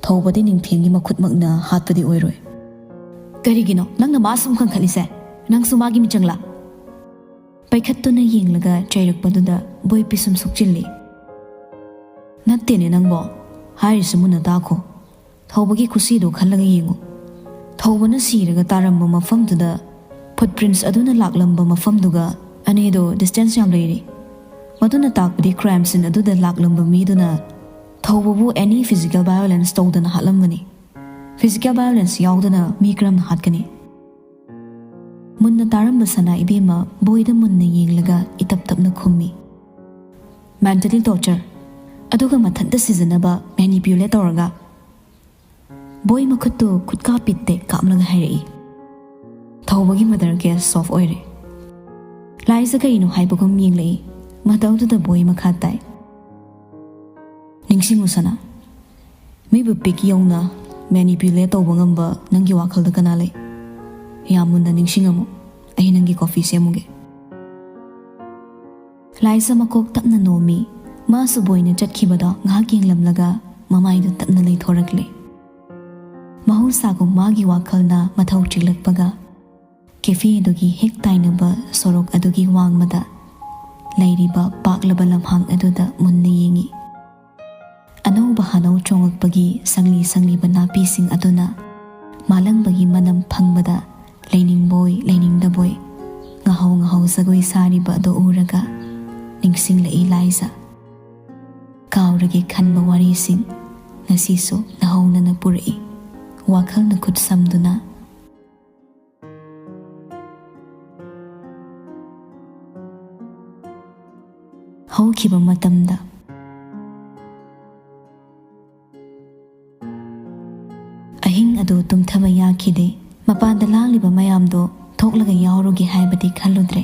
ꯊꯧꯕꯗꯤ ꯅꯤꯡꯊꯦꯝꯒꯤ ꯃꯈꯨꯠꯃꯛꯅ ꯍꯥꯠꯄꯗꯤ ꯑꯣꯏꯔꯣꯏ꯫" "ꯀꯔꯤꯒꯤꯅꯣ ꯅꯪꯅ ꯃꯥ ꯁꯨꯝ ꯈꯟꯈꯠꯂꯤꯁꯦ? ꯅꯪꯁꯨ ꯃꯥꯒꯤ ꯃꯤꯆꯪꯂꯥ?" ꯄꯥꯏꯈꯠꯇꯨꯅ ꯌꯦꯡꯂꯒ ꯆꯩꯔꯛꯄꯗꯨꯗ ꯕꯣꯏ ꯄꯤꯁꯨꯝ ꯁꯨꯛꯆꯤꯜꯂꯤ꯫ "ꯅꯠꯇꯦꯅꯦ ꯅꯪꯕꯣ, ꯍꯥꯏꯔꯤꯁꯤ ꯃꯨꯟꯅ ꯇꯥꯈꯣ꯫ ꯊꯧꯕꯒꯤ ꯈꯨꯁꯤꯗꯣ ꯈꯜꯂꯒ ꯌꯦꯡꯉꯨ꯫ ꯊꯧꯕꯅ ꯁꯤꯔꯒ ꯇꯥꯔꯝꯕ ꯃꯐꯝꯗꯨꯗ ꯐꯨꯠꯄ꯭ꯔꯤꯟꯁ ꯑꯗꯨꯅ ꯂꯥꯛꯂꯝꯕ ꯃꯐꯝꯗꯨꯒ ꯑꯅꯤꯗꯣ ꯗꯤꯁꯇꯦꯟꯁ ꯌꯥꯝ ꯂꯩꯔꯤ꯫ ꯃꯗꯨꯅ ꯇꯥꯛꯄꯗꯤ ꯀ꯭ꯔꯥꯏꯝ ꯁꯤꯟ ꯑꯗꯨꯗ ꯂꯥꯛꯂꯝꯕ ꯃꯤꯗꯨꯅ ꯊꯧꯕꯕꯨ ꯑꯦꯅꯤ ꯐꯤꯖꯤꯀꯦꯜ ꯚꯥꯏꯑꯣꯂꯦꯟꯁ ꯇꯧꯗꯅ ꯍꯥꯠꯂꯝꯒꯅꯤ꯫ ꯐꯤꯖꯤꯀꯦꯜ ꯚꯥꯏꯑꯣꯂꯦꯟꯁ ꯌꯥꯎꯗꯅ ꯃꯤ ꯀꯔꯝꯅ ꯍꯥꯠꯀꯅꯤ?" ꯃꯨꯟꯅ ꯇꯥꯔꯝꯕ ꯁꯅꯥ ꯏꯕꯦꯝꯃ ꯕꯣꯏꯗ ꯃꯨꯟꯅ ꯌꯦꯡꯂꯒ ꯏꯇꯞ ꯇꯞꯅ ꯈꯨꯝꯃꯤ, "ꯃꯦꯟꯇꯂꯤ ꯇꯣꯔꯆꯔ, ꯑꯗꯨꯒ ꯃꯊꯟꯇ ꯁꯤꯖꯤꯟꯅꯕ, ꯃꯦꯅꯤꯄ꯭ꯌꯨꯂꯦꯠ ꯇꯧꯔꯒ꯫" ꯕꯣꯏ ꯃꯈꯨꯠꯇꯨ ꯈꯨꯠꯀꯥ ꯄꯤꯠꯇꯦꯛ ꯀꯥꯞꯂꯒ ꯍꯥꯏꯔꯛꯏ, "ꯊꯧꯕꯒꯤ ꯃꯔꯗꯔ ꯀꯦꯁ ꯁꯣꯜꯚ ꯑꯣꯏꯔꯦ꯫" ꯂꯥꯏꯁ ꯀꯔꯤꯅꯣ ꯍꯥꯏꯕꯒꯨꯝ ꯌꯦꯡꯂꯛꯏ꯫ ꯃꯇꯧꯗꯨꯗ ꯕꯣꯏ ꯃꯈꯥ ꯇꯥꯏ, "ꯅꯤꯡꯁꯤꯡꯉꯨ ꯁꯅꯥ, ꯃꯤꯕꯨ ꯄꯤꯛ ꯌꯧꯅ ꯃꯦꯅꯤꯄ꯭ꯌꯨꯂꯦꯠ ꯇꯧꯕ ꯉꯝꯕ ꯅꯪꯒꯤ ꯋꯥꯈꯜꯗ ꯀꯅꯥ ꯂꯩ? ꯌꯥꯝ ꯃꯨꯟꯅ ꯅꯤꯡꯁꯤꯡꯉꯝꯃꯨ꯫ ꯑꯩ ꯅꯪꯒꯤ ꯀꯣꯐꯤ ꯁꯦꯝꯃꯨꯒꯦ꯫" ꯂꯥꯏꯖ ꯃꯀꯣꯛ ꯇꯞꯅ ꯅꯣꯝꯃꯤ꯫ ꯃꯥꯁꯨ ꯕꯣꯏꯅ ꯆꯠꯈꯤꯕꯗꯣ ꯉꯥꯏꯍꯥꯛ ꯌꯦꯡꯂꯝꯂꯒ ꯃꯃꯥꯏꯗꯨ ꯇꯞꯅ ꯂꯩꯊꯣꯔꯛꯂꯦ꯫ ꯃꯍꯧꯁꯥꯒꯨꯝ ꯃꯥꯒꯤ ꯋꯥꯈꯜꯅ ꯃꯊꯧ ꯆꯤꯛꯂꯛꯄꯒ ꯀꯦꯐꯦ ꯑꯗꯨꯒꯤ ꯍꯦꯛ ꯇꯥꯏꯅꯕ ꯁꯣꯔꯣꯛ ꯑꯗꯨꯒꯤ ꯋꯥꯡꯃꯗ ꯂꯩꯔꯤꯕ ꯄꯥꯛꯂꯕ ꯂꯝꯍꯥꯡ ꯑꯗꯨꯗ ꯃꯨꯟꯅ ꯌꯦꯡꯏ꯫ ꯑꯅꯧꯕ ꯍꯥꯅꯧ ꯆꯣꯡꯂꯛꯄꯒꯤ ꯁꯪꯂꯤ ꯁꯪꯂꯤꯕ ꯅꯥꯄꯤꯁꯤꯡ ꯑꯗꯨꯅ ꯃꯥꯂꯪꯕꯒꯤ ꯃꯅꯝ ꯐꯪꯕꯗ ꯂꯩꯅꯤꯡꯕꯣꯏ ꯂꯩꯅꯤꯡꯗꯕꯣꯏ ꯉꯍꯧ ꯉꯍꯧ ꯖꯒꯣꯏ ꯁꯥꯔꯤꯕ ꯑꯗꯨ ꯎꯔꯒ ꯅꯤꯡꯁꯤꯡꯂꯛꯏ ꯂꯥꯏꯖ꯫ ꯀꯥꯎꯔꯒꯦ ꯈꯟꯕ ꯋꯥꯔꯤꯁꯤꯡ ꯉꯁꯤꯁꯨ ꯅꯍꯧꯅꯅ ꯄꯨꯔꯛꯏ꯫ ꯋꯥꯈꯜꯅ ꯈꯨꯠ ꯁꯝꯗꯨꯅ ꯍꯧꯈꯤꯕ ꯃꯇꯝꯗ꯫ ꯑꯍꯤꯡ ꯑꯗꯨ ꯇꯨꯝꯊꯕ ꯌꯥꯈꯤꯗꯦ꯫ ꯃꯄꯥꯟꯗ ꯂꯥꯡꯂꯤꯕ ꯃꯌꯥꯝꯗꯣ ꯊꯣꯛꯂꯒ ꯌꯥꯎꯔꯨꯒꯦ ꯍꯥꯏꯕꯗꯤ ꯈꯜꯂꯨꯗ꯭ꯔꯦ꯫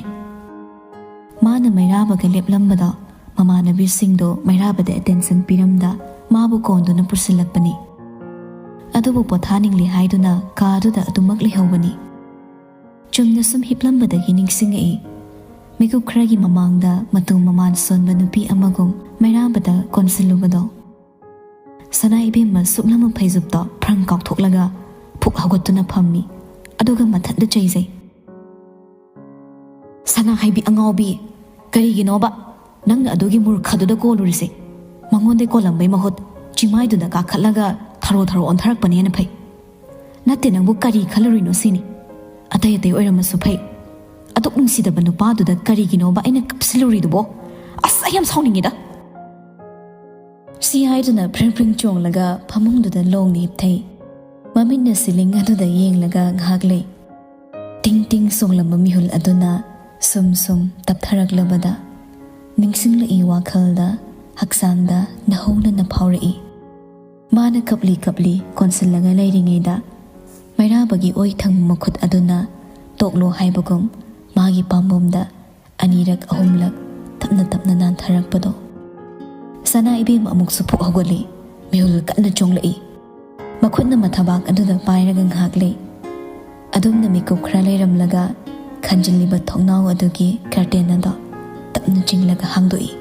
ꯃꯥꯅ ꯃꯩꯔꯥꯕꯒ ꯂꯦꯞꯂꯝꯕꯗꯣ ꯃꯃꯥꯟꯅꯕꯤꯁꯤꯡꯗꯣ ꯃꯩꯔꯥꯕꯗ ꯑꯦꯇꯦꯟꯁꯟ ꯄꯤꯔꯝꯗ ꯃꯥꯕꯨ ꯀꯣꯟꯗꯨꯅ ꯄꯨꯁꯤꯜꯂꯛꯄꯅꯤ꯫ ꯑꯗꯨꯕꯨ ꯄꯣꯊꯥꯅꯤꯡꯂꯦ ꯍꯥꯏꯗꯨꯅ ꯀꯥꯗꯨꯗ ꯑꯗꯨꯃꯛ ꯂꯩꯍꯧꯕꯅꯤ꯫ ꯆꯨꯝꯅ ꯁꯨꯝ ꯍꯤꯞꯂꯝꯕꯗꯒꯤ ꯅꯤꯡꯁꯤꯡꯉꯛꯏ꯫ ꯃꯤꯀꯨꯞ ꯈꯔꯒꯤ ꯃꯃꯥꯡꯗ ꯃꯇꯨ ꯃꯃꯥꯟ ꯁꯣꯟꯕ ꯅꯨꯄꯤ ꯑꯃꯒꯨꯝ ꯃꯩꯔꯥꯕꯗ ꯀꯣꯟꯁꯤꯜꯂꯨꯕꯗꯣ꯫ ꯁꯅꯥ ꯏꯕꯦꯝꯃ ꯁꯨꯞꯅꯃꯛ ꯐꯩꯖꯨꯞꯇꯣ ꯐ꯭ꯔꯪ ꯀꯥꯎꯊꯣꯛꯂꯒ ꯐꯨꯛ ꯍꯧꯒꯠꯇꯨꯅ ꯐꯝꯃꯤ꯫ ꯑꯗꯨꯒ ꯃꯊꯟꯇ ꯆꯩꯖꯩ꯫ "ꯁꯅꯥ ꯍꯥꯏꯕꯤ ꯑꯉꯥꯎꯕꯤ, ꯀꯔꯤꯒꯤꯅꯣꯕ ꯅꯪꯅ ꯑꯗꯨꯒꯤ ꯃꯨꯔꯈꯗꯨꯗ ꯀꯣꯜꯂꯨꯔꯤꯁꯦ? ꯃꯉꯣꯟꯗ ꯀꯣꯜꯂꯝꯕꯩ ꯃꯍꯨꯠ ꯆꯤꯃꯥꯏꯗꯨꯗ ꯀꯥꯈꯠꯂꯒ ꯊꯔꯣ ꯊꯔꯣ ꯑꯣꯟꯊꯔꯛꯄꯅ ꯍꯦꯟꯅ ꯐꯩ꯫ ꯅꯠꯇꯦ, ꯅꯪꯕꯨ ꯀꯔꯤ ꯈꯜꯂꯨꯔꯤꯅꯣ ꯁꯤꯅꯤ? ꯑꯇꯩ ꯑꯇꯩ ꯑꯣꯏꯔꯝꯃꯁꯨ ꯐꯩ, ꯑꯗꯨꯛ ꯅꯨꯡꯁꯤꯗꯕ ꯅꯨꯄꯥꯗꯨꯗ ꯀꯔꯤꯒꯤꯅꯣꯕ ꯑꯩꯅ ꯀꯞꯁꯤꯜꯂꯨꯔꯤꯗꯨꯕꯣ? ꯑꯁ, ꯑꯩ ꯌꯥꯝ ꯁꯥꯎꯅꯤꯡꯉꯤꯗ!" ꯁꯤ ꯍꯥꯏꯗꯨꯅ ꯐ꯭ꯔꯤꯡ ꯐ꯭ꯔꯤꯡ ꯆꯣꯡꯂꯒ ꯐꯃꯨꯡꯗꯨꯗ ꯂꯣꯡꯅ ꯍꯤꯞꯊꯩ꯫ ꯃꯃꯤꯠꯅ ꯁꯤꯂꯤꯡ ꯑꯗꯨꯗ ꯌꯦꯡꯂꯒ ꯉꯥꯏꯍꯥꯛ ꯂꯩ꯫ ꯇꯤꯡ ꯇꯤꯡ ꯆꯣꯡꯂꯝꯕ ꯃꯤꯍꯨꯜ ꯑꯗꯨꯅ ꯁꯨꯝ ꯁꯨꯝ ꯇꯞꯊꯔꯛꯂꯕꯗ ꯅꯤꯡꯁꯤꯡꯂꯛꯏ ꯋꯥꯈꯜꯗ, ꯍꯛꯆꯥꯡꯗ ꯅꯍꯧꯅꯅ ꯐꯥꯎꯔꯛꯏ꯫ ꯃꯥꯅ ꯀꯞꯂꯤ ꯀꯞꯂꯤ ꯀꯣꯟꯁꯤꯜꯂꯒ ꯂꯩꯔꯤꯉꯩꯗ ꯃꯩꯔꯥꯕꯒꯤ ꯑꯣꯏ ꯊꯪꯕ ꯃꯈꯨꯠ ꯑꯗꯨꯅ ꯇꯣꯛꯂꯣ ꯍꯥꯏꯕꯒꯨꯝ ꯃꯥꯒꯤ ꯄꯥꯝꯕꯣꯝꯗ ꯑꯅꯤꯔꯛ ꯑꯍꯨꯝꯂꯛ ꯇꯞꯅ ꯇꯞꯅ ꯅꯥꯟꯊꯔꯛꯄꯗꯣ꯫ ꯁꯅꯥ ꯏꯕꯦꯝꯃ ꯑꯃꯨꯛꯁꯨ ꯐꯨꯛ ꯍꯧꯒꯠꯂꯤ꯫ ꯃꯤꯍꯨꯜ ꯀꯟꯅ ꯆꯣꯡꯂꯛꯏ꯫ ꯃꯈꯨꯠꯅ ꯃꯊꯕꯥꯛ ꯑꯗꯨꯗ ꯄꯥꯏꯔꯒ ꯉꯥꯏꯍꯥꯛ ꯂꯩ꯫ ꯑꯗꯨꯝꯅ ꯃꯤꯀꯨꯞ ꯈꯔ ꯂꯩꯔꯝꯂꯒ ꯈꯟꯖꯤꯜꯂꯤꯕ ꯊꯣꯡꯅꯥꯎ ꯑꯗꯨꯒꯤ ꯀꯔꯇꯦꯟ ꯑꯗꯣ ꯇꯞ ꯅ ꯆꯤꯡꯂꯒ ꯍꯥꯡꯗꯣꯛꯏ꯫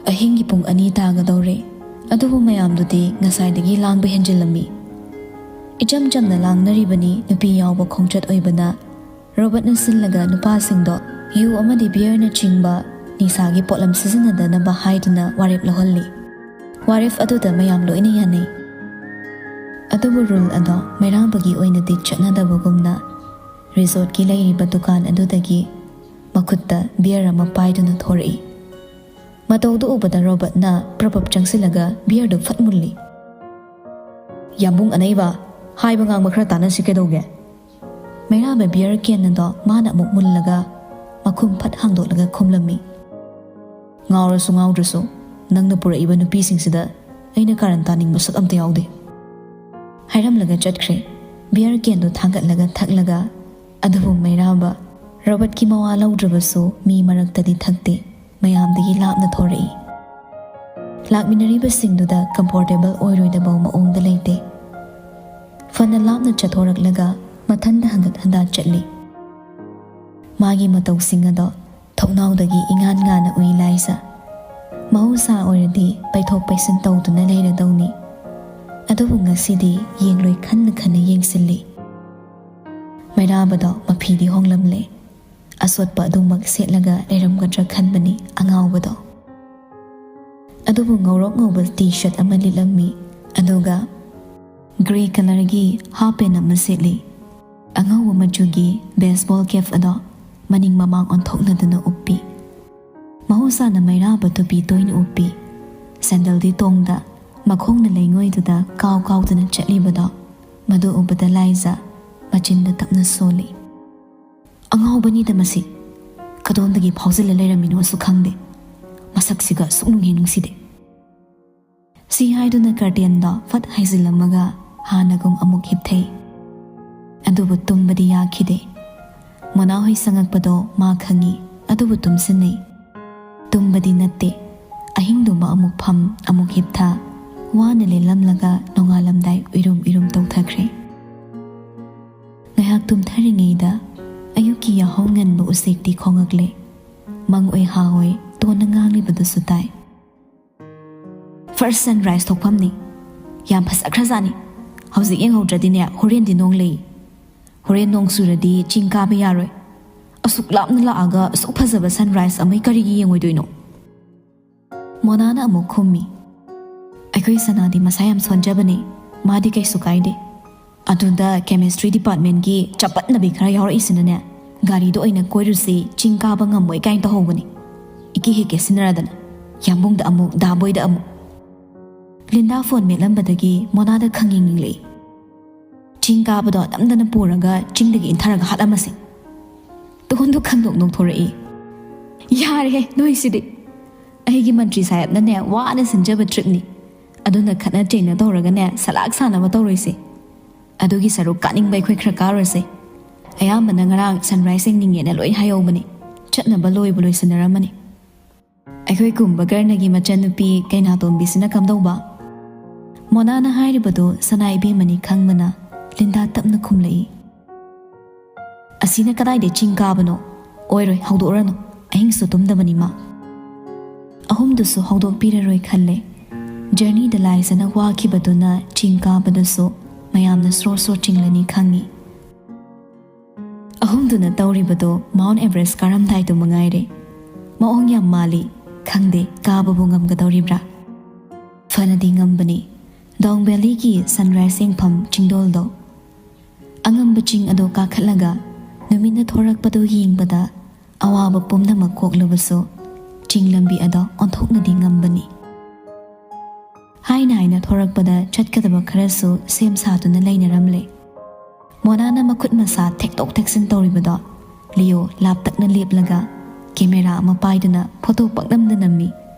ꯑꯍꯤꯡꯒꯤ ꯄꯨꯡ ꯑꯅꯤ ꯇꯥꯒꯗꯧꯔꯦ, ꯑꯗꯨꯕꯨ ꯃꯌꯥꯝꯗꯨꯗꯤ ꯉꯁꯥꯏꯗꯒꯤ ꯂꯥꯡꯕ ꯍꯦꯟꯖꯤꯜꯂꯝꯃꯤ꯫ ꯏꯆꯝ ꯆꯝꯅ ꯂꯥꯡꯅꯔꯤꯕꯅꯤ, ꯅꯨꯄꯤ ꯌꯥꯎꯕ ꯈꯣꯡꯆꯠ ꯑꯣꯏꯕꯅ ꯔꯣꯕꯔꯠꯅ ꯁꯤꯜꯂꯒ ꯅꯨꯄꯥꯁꯤꯡꯗꯣ ꯌꯨ ꯑꯃꯗꯤ ꯕꯤꯌꯔꯅꯆꯤꯡꯕ ꯅꯤꯁꯥꯒꯤ ꯄꯣꯠꯂꯝ ꯁꯤꯖꯤꯟꯅꯗꯅꯕ ꯍꯥꯏꯗꯨꯅ ꯋꯥꯔꯦꯞ ꯂꯧꯍꯜꯂꯤ꯫ ꯋꯥꯔꯦꯞ ꯑꯗꯨꯗ ꯃꯌꯥꯝ ꯂꯣꯏꯅ ꯌꯥꯅꯩ꯫ ꯑꯗꯨꯕꯨ ꯔꯨꯜ ꯑꯗꯣ ꯃꯩꯔꯥꯕꯒꯤ ꯑꯣꯏꯅꯗꯤ ꯆꯠꯅꯗꯕꯒꯨꯝꯅ ꯔꯤꯖꯣꯔꯠꯀꯤ ꯂꯩꯔꯤꯕ ꯗꯨꯀꯥꯟ ꯑꯗꯨꯗꯒꯤ ꯃꯈꯨꯠꯇ ꯕꯤꯌꯔ ꯑꯃ ꯄꯥꯏꯗꯨꯅ ꯊꯣꯔꯛꯏ꯫ ꯃꯇꯧꯗꯨ ꯎꯕꯗ ꯔꯣꯕꯔꯠꯅ ꯄ꯭ꯔꯞ ꯄ꯭ꯔꯞ ꯆꯪꯁꯤꯜꯂꯒ ꯕꯤꯌꯔꯗꯨ ꯐꯠ ꯃꯨꯜꯂꯤ꯫ "ꯌꯥꯝꯕꯨꯡ ꯑꯅꯩꯕ, ꯍꯥꯏꯕ ꯉꯥꯡꯕ ꯈꯔ ꯇꯥꯟꯅꯁꯤ ꯀꯩꯗꯧꯒꯦ?" ꯃꯩꯔꯥꯕ ꯕꯤꯌꯔ ꯀꯦꯟ ꯑꯗꯣ ꯃꯥꯅ ꯑꯃꯨꯛ ꯃꯨꯜꯂꯒ ꯃꯈꯨꯝ ꯐꯠ ꯍꯥꯡꯗꯣꯛꯂꯒ ꯈꯨꯝꯂꯝꯃꯤ꯫ "ꯉꯥꯎꯔꯁꯨ ꯉꯥꯎꯗ꯭ꯔꯁꯨ, ꯅꯪꯅ ꯄꯨꯔꯛꯏꯕ ꯅꯨꯄꯤꯁꯤꯡꯁꯤꯗ ꯑꯩꯅ ꯀꯥꯔꯟ ꯇꯥꯅꯤꯡꯕ ꯁꯛ ꯑꯝꯇ ꯌꯥꯎꯗꯦ," ꯍꯥꯏꯔꯝꯂꯒ ꯆꯠꯈ꯭ꯔꯦ꯫ ꯕꯤꯌꯔ ꯀꯦꯟꯗꯨ ꯊꯥꯡꯒꯠꯂꯒ ꯊꯛꯂꯒ꯫ ꯑꯗꯨꯕꯨ ꯃꯩꯔꯥꯕ ꯔꯣꯕꯔꯠꯀꯤ ꯃꯋꯥ ꯂꯧꯗ꯭ꯔꯕꯁꯨ ꯃꯤ ꯃꯔꯛꯇꯗꯤ ꯊꯛꯇꯦ, ꯃꯌꯥꯝꯗꯒꯤ ꯂꯥꯞꯅ ꯊꯣꯔꯛꯏ꯫ ꯂꯥꯛꯃꯤꯟꯅꯔꯤꯕꯁꯤꯡꯗꯨꯗ ꯀꯝꯐꯣꯔꯇꯦꯕꯜ ꯑꯣꯏꯔꯣꯏꯗꯕ ꯃꯑꯣꯡꯗ ꯂꯩꯇꯦ꯫ ꯐꯅ ꯂꯥꯞꯅ ꯆꯠꯊꯣꯔꯛꯂꯒ ꯃꯊꯟꯗ ꯍꯟꯒꯠ ꯍꯟꯗ ꯆꯠꯂꯤ꯫ ꯃꯥꯒꯤ ꯃꯇꯧꯁꯤꯡ ꯑꯗꯣ ꯊꯣꯡꯅꯥꯎꯗꯒꯤ ꯏꯉꯥꯟ ꯉꯥꯟꯅ ꯎꯏ ꯂꯥꯏꯖ꯫ ꯃꯍꯧꯁꯥ ꯑꯣꯏꯔꯗꯤ ꯄꯩꯊꯣꯛ ꯄꯩꯁꯤꯟ ꯇꯧꯗꯨꯅ ꯂꯩꯔꯗꯧꯅꯤ꯫ ꯑꯗꯨꯕꯨ ꯉꯁꯤꯗꯤ ꯌꯦꯡꯂꯣꯏ ꯈꯟꯅ ꯈꯟꯅ ꯌꯦꯡꯁꯤꯜꯂꯤ꯫ ꯃꯩꯔꯥꯕꯗꯣ ꯃꯐꯤꯗꯤ ꯍꯣꯡꯂꯝꯂꯦ꯫ ꯑꯁꯣꯠꯄ ꯑꯗꯨꯃꯛ ꯁꯦꯠꯂꯒ ꯂꯩꯔꯝꯒꯗ꯭ꯔꯥ ꯈꯟꯕꯅꯤ ꯑꯉꯥꯎꯕꯗꯣ꯫ ꯑꯗꯨꯕꯨ ꯉꯧꯔꯣꯛ ꯉꯧꯕ ꯇꯤ ꯁꯔꯠ ꯑꯃ ꯂꯤꯠꯂꯝꯃꯤ, ꯑꯗꯨꯒ ꯒ꯭ꯔꯦ ꯀꯂꯔꯒꯤ ꯍꯥꯞ ꯄꯦꯟ ꯑꯃ ꯁꯦꯠꯂꯤ꯫ ꯑꯉꯧꯕ ꯃꯆꯨꯒꯤ ꯕꯦꯁꯕꯣꯜ ꯀꯦꯞ ꯑꯗꯣ ꯃꯅꯤꯡ ꯃꯃꯥꯡ ꯑꯣꯟꯊꯣꯛꯅꯗꯨꯅ ꯎꯞꯄꯤ꯫ ꯃꯍꯧꯁꯥꯅ ꯃꯩꯔꯥꯕ ꯇꯨꯄꯤ ꯇꯣꯏꯅ ꯎꯞꯄꯤ꯫ ꯁꯦꯟꯗꯜꯗꯤ ꯇꯣꯡꯗ, ꯃꯈꯣꯡꯅ ꯂꯩꯉꯣꯏꯗꯨꯗ ꯀꯥꯎ ꯀꯥꯎꯗꯨꯅ ꯆꯠꯂꯤꯕꯗꯣ ꯃꯗꯨ ꯎꯕꯗ ꯂꯥꯏꯖ ꯃꯆꯤꯟꯗ ꯇꯞꯅ ꯁꯣꯜꯂꯤ꯫ "ꯑꯉꯥꯎꯕꯅꯤꯗ ꯃꯁꯤ꯫ ꯀꯗꯣꯝꯗꯒꯤ ꯐꯥꯎꯖꯤꯜꯂ ꯂꯩꯔꯝꯃꯤꯅꯣꯁꯨ ꯈꯪꯗꯦ꯫ ꯃꯁꯛꯁꯤꯒ ꯁꯨꯛꯅꯨꯡ ꯍꯦꯛ ꯅꯨꯡꯁꯤꯗꯦ꯫" ꯁꯤ ꯍꯥꯏꯗꯨꯅ ꯀꯔꯇꯦꯟꯗꯣ ꯐꯠ ꯍꯥꯏꯖꯤꯜꯂꯝꯃꯒ ꯍꯥꯟꯅꯒꯨꯝ ꯑꯃꯨꯛ ꯍꯤꯞꯊꯩ꯫ ꯑꯗꯨꯕꯨ ꯇꯨꯝꯕꯗꯤ ꯌꯥꯈꯤꯗꯦ꯫ ꯃꯣꯅꯥ ꯍꯣꯏ ꯆꯪꯉꯛꯄꯗꯣ ꯃꯥ ꯈꯪꯉꯤ, ꯑꯗꯨꯕꯨ ꯇꯨꯝꯁꯤꯟꯅꯩ꯫ ꯇꯨꯝꯕꯗꯤ ꯅꯠꯇꯦ꯫ ꯑꯍꯤꯡꯗꯨꯃ ꯑꯃꯨꯛ ꯐꯝ, ꯑꯃꯨꯛ ꯍꯤꯞꯊ, ꯋꯥꯅ ꯂꯦꯜꯂꯝꯂꯒ ꯅꯣꯡꯉꯥꯜꯂꯝꯗꯥꯏ ꯎꯏꯔꯨꯝ ꯎꯏꯔꯨꯝ ꯇꯧꯊꯈ꯭ꯔꯦ꯫ ꯉꯥꯏꯍꯥꯛ ꯇꯨꯝꯊꯔꯤꯉꯩꯗ ꯑꯌꯨꯛꯀꯤ ꯌꯥꯍꯧ ꯉꯟꯕ ꯎꯆꯦꯛꯇꯤ ꯈꯣꯡꯉꯛꯂꯦ꯫ ꯃꯪ ꯑꯣꯏ ꯍꯥ ꯑꯣꯏ ꯇꯣꯟꯅ ꯉꯥꯡꯂꯤꯕꯗꯨꯁꯨ ꯇꯥꯏ꯫ "First sunrise ꯊꯣꯛꯐꯝꯅꯤ꯫ ꯌꯥꯝ ꯐꯖꯈ꯭ꯔꯖꯥꯠꯅꯤ꯫ ꯍꯧꯖꯤꯛ ꯌꯦꯡꯍꯧꯗ꯭ꯔꯗꯤꯅꯦ, ꯍꯣꯔꯦꯟꯗꯤ ꯅꯣꯡ ꯂꯩ꯫ ꯍꯣꯔꯦꯟ ꯅꯣꯡ ꯆꯨꯔꯗꯤ ꯆꯤꯡ ꯀꯥꯕ ꯌꯥꯔꯣꯏ꯫ ꯑꯁꯨꯛ ꯂꯥꯞꯅ ꯂꯥꯛꯑꯒ ꯑꯁꯨꯛ ꯐꯖꯕ sunrise ꯑꯃꯩ ꯀꯔꯤꯒꯤ ꯌꯦꯡꯉꯣꯏꯗꯣꯏꯅꯣ?" ꯃꯣꯅꯥꯅ ꯑꯃꯨꯛ ꯈꯨꯝꯃꯤ, "ꯑꯩꯈꯣꯏ ꯁꯅꯥꯗꯤ ꯃꯁꯥ ꯌꯥꯝ ꯁꯣꯟꯖꯕꯅꯦ, ꯃꯥꯗꯤ ꯀꯩꯁꯨ ꯀꯥꯏꯗꯦ꯫ ꯑꯗꯨꯗ chemistry departmentꯀꯤ ꯆꯄꯠꯅꯕꯤ ꯈꯔ ꯌꯥꯎꯔꯛꯏꯁꯤꯅꯅꯦ, ꯒꯥꯔꯤꯗ ꯑꯣꯏꯅ ꯀꯣꯏꯔꯨꯁꯤ, ꯆꯤꯡ ꯀꯥꯕ ꯉꯝꯃꯣꯏ ꯀꯥꯏꯅ ꯇꯧꯍꯧꯕꯅꯤ꯫ ꯏꯀꯦ ꯍꯦꯛ ꯀꯦꯁꯤꯟꯅꯔꯗꯅ, ꯌꯥꯝꯕꯨꯡꯗ ꯑꯃꯨꯛ, ꯗꯥꯕꯣꯏꯗ ꯑꯃꯨꯛ꯫" Linda phone ꯃꯦꯠꯂꯝꯕꯗꯒꯤ ꯃꯣꯅꯥꯗ ꯈꯪꯌꯦꯡ ꯌꯦꯡꯂꯛꯏ꯫ "ꯆꯤꯡ ꯀꯥꯕꯗꯣ ꯅꯝꯗꯅ ꯄꯨꯔꯒ ꯆꯤꯡꯗꯒꯤ ꯏꯟꯊꯔꯒ ꯍꯥꯠꯂꯝꯃꯁꯤ꯫" ꯇꯣꯟꯗꯣ ꯈꯪꯅꯣꯛ ꯅꯣꯛꯊꯣꯔꯛꯏ꯫ "ꯌꯥꯔꯦꯍꯦ ꯅꯣꯏꯁꯤꯗꯤ꯫ ꯑꯩꯒꯤ ꯃꯟꯇ꯭ꯔꯤ ꯁꯥꯍꯦꯕꯅꯅꯦ ꯋꯥꯅ ꯁꯤꯟꯖꯕ tripꯅꯤ꯫ ꯑꯗꯨꯅ ꯈꯠꯅ ꯆꯩꯅ ꯇꯧꯔꯒꯅꯦ ꯁꯂꯥꯛ ꯁꯥꯟꯅꯕ ꯇꯧꯔꯣꯏꯁꯦ꯫ ꯑꯗꯨꯒꯤ ꯁꯔꯨꯛ ꯀꯥꯅꯤꯡꯕ ꯑꯩꯈꯣꯏ ꯈꯔ ꯀꯥꯔꯨꯔꯁꯦ꯫ ꯑꯌꯥꯝꯕꯅ ꯉꯔꯥꯡ sunrise ꯌꯦꯡꯅꯤꯡꯉꯦꯅ ꯂꯣꯏ ꯍꯥꯏꯍꯧꯕꯅꯤ꯫ ꯆꯠꯅꯕ ꯂꯣꯏꯕꯨ ꯂꯣꯏꯁꯤꯟꯅꯔꯝꯃꯅꯤ꯫" "ꯑꯩꯈꯣꯏ ꯀꯨꯝꯕꯒꯔꯅꯒꯤ ꯃꯆꯟꯅꯨꯄꯤ ꯀꯩꯅꯥꯇꯣꯝꯕꯤꯁꯤꯅ ꯀꯝꯗꯧꯕ?" ꯃꯣꯅꯥꯅ ꯍꯥꯏꯔꯤꯕꯗꯨ ꯁꯅꯥ ꯏꯕꯦꯝꯃꯅꯤ ꯈꯪꯕꯅ ꯂꯤꯟꯗꯥ ꯇꯞꯅ ꯈꯨꯝꯂꯛꯏ꯫ "ꯑꯁꯤꯅ ꯀꯗꯥꯏꯗꯩ ꯆꯤꯡ ꯀꯥꯕꯅꯣ? ꯑꯣꯏꯔꯣꯏ, ꯍꯧꯗꯣꯛꯎꯔꯅꯨ꯫ ꯑꯍꯤꯡꯁꯨ ꯇꯨꯝꯗꯕꯅꯤ ꯃꯥ꯫" ꯑꯍꯨꯝꯗꯨꯁꯨ ꯍꯧꯗꯣꯛꯄꯤꯔꯔꯣꯏ ꯈꯜꯂꯦ꯫ Journeyꯗ ꯂꯥꯏꯖꯅ ꯋꯥꯈꯤꯕꯗꯨꯅ ꯆꯤꯡ ꯀꯥꯕꯗꯁꯨ ꯃꯌꯥꯝꯅ ꯁ꯭ꯔꯣ ꯁ꯭ꯔꯣ ꯆꯤꯡꯂꯅꯤ ꯈꯪꯉꯤ꯫ ꯑꯍꯨꯝꯗꯨꯅ ꯇꯧꯔꯤꯕꯗꯣ Mount Everest ꯀꯥꯔꯝꯗꯥꯏꯗꯨ ꯃꯉꯥꯏꯔꯦ꯫ ꯃꯑꯣꯡ ꯌꯥꯝ ꯃꯥꯜꯂꯤ꯫ ꯈꯪꯗꯦ ꯀꯥꯕꯕꯨ ꯉꯝꯒꯗꯧꯔꯤꯕ꯭ꯔꯥ? ꯐꯅꯗꯤ ꯉꯝꯕꯅꯤ꯫ Daung Valleyꯒꯤ sunrise ꯌꯦꯡꯐꯝ ꯆꯤꯡꯗꯣꯜꯗꯣ꯫ ꯑꯉꯝꯕ ꯆꯤꯡ ꯑꯗꯣ ꯀꯥꯈꯠꯂꯒ ꯅꯨꯃꯤꯠꯅ ꯊꯣꯔꯛꯄꯗꯨ ꯌꯦꯡꯕꯗ ꯑꯋꯥꯕ ꯄꯨꯝꯅꯃꯛ ꯀꯣꯛꯂꯕꯁꯨ ꯆꯤꯡ ꯂꯝꯕꯤ ꯑꯗꯣ ꯑꯣꯟꯊꯣꯛꯅꯗꯤ ꯉꯝꯕꯅꯤ꯫ ꯍꯥꯏꯅ ꯍꯥꯏꯅ ꯊꯣꯔꯛꯄꯗ ꯆꯠꯀꯗꯕ ꯈꯔꯁꯨ ꯁꯦꯝ ꯁꯥꯗꯨꯅ ꯂꯩꯅꯔꯝꯂꯦ꯫ ꯃꯣꯅꯥꯅ ꯃꯈꯨꯠ ꯃꯁꯥ ꯊꯦꯛꯇꯣꯛ ꯊꯦꯛꯆꯤꯟ ꯇꯧꯔꯤꯕꯗꯣ ꯂꯤꯌꯣ ꯂꯥꯞꯇꯛꯅ ꯂꯦꯞꯂꯒ camera ꯑꯃ ꯄꯥꯏꯗꯨꯅ photo ꯄꯛꯅꯝꯗ ꯅꯝꯃꯤ꯫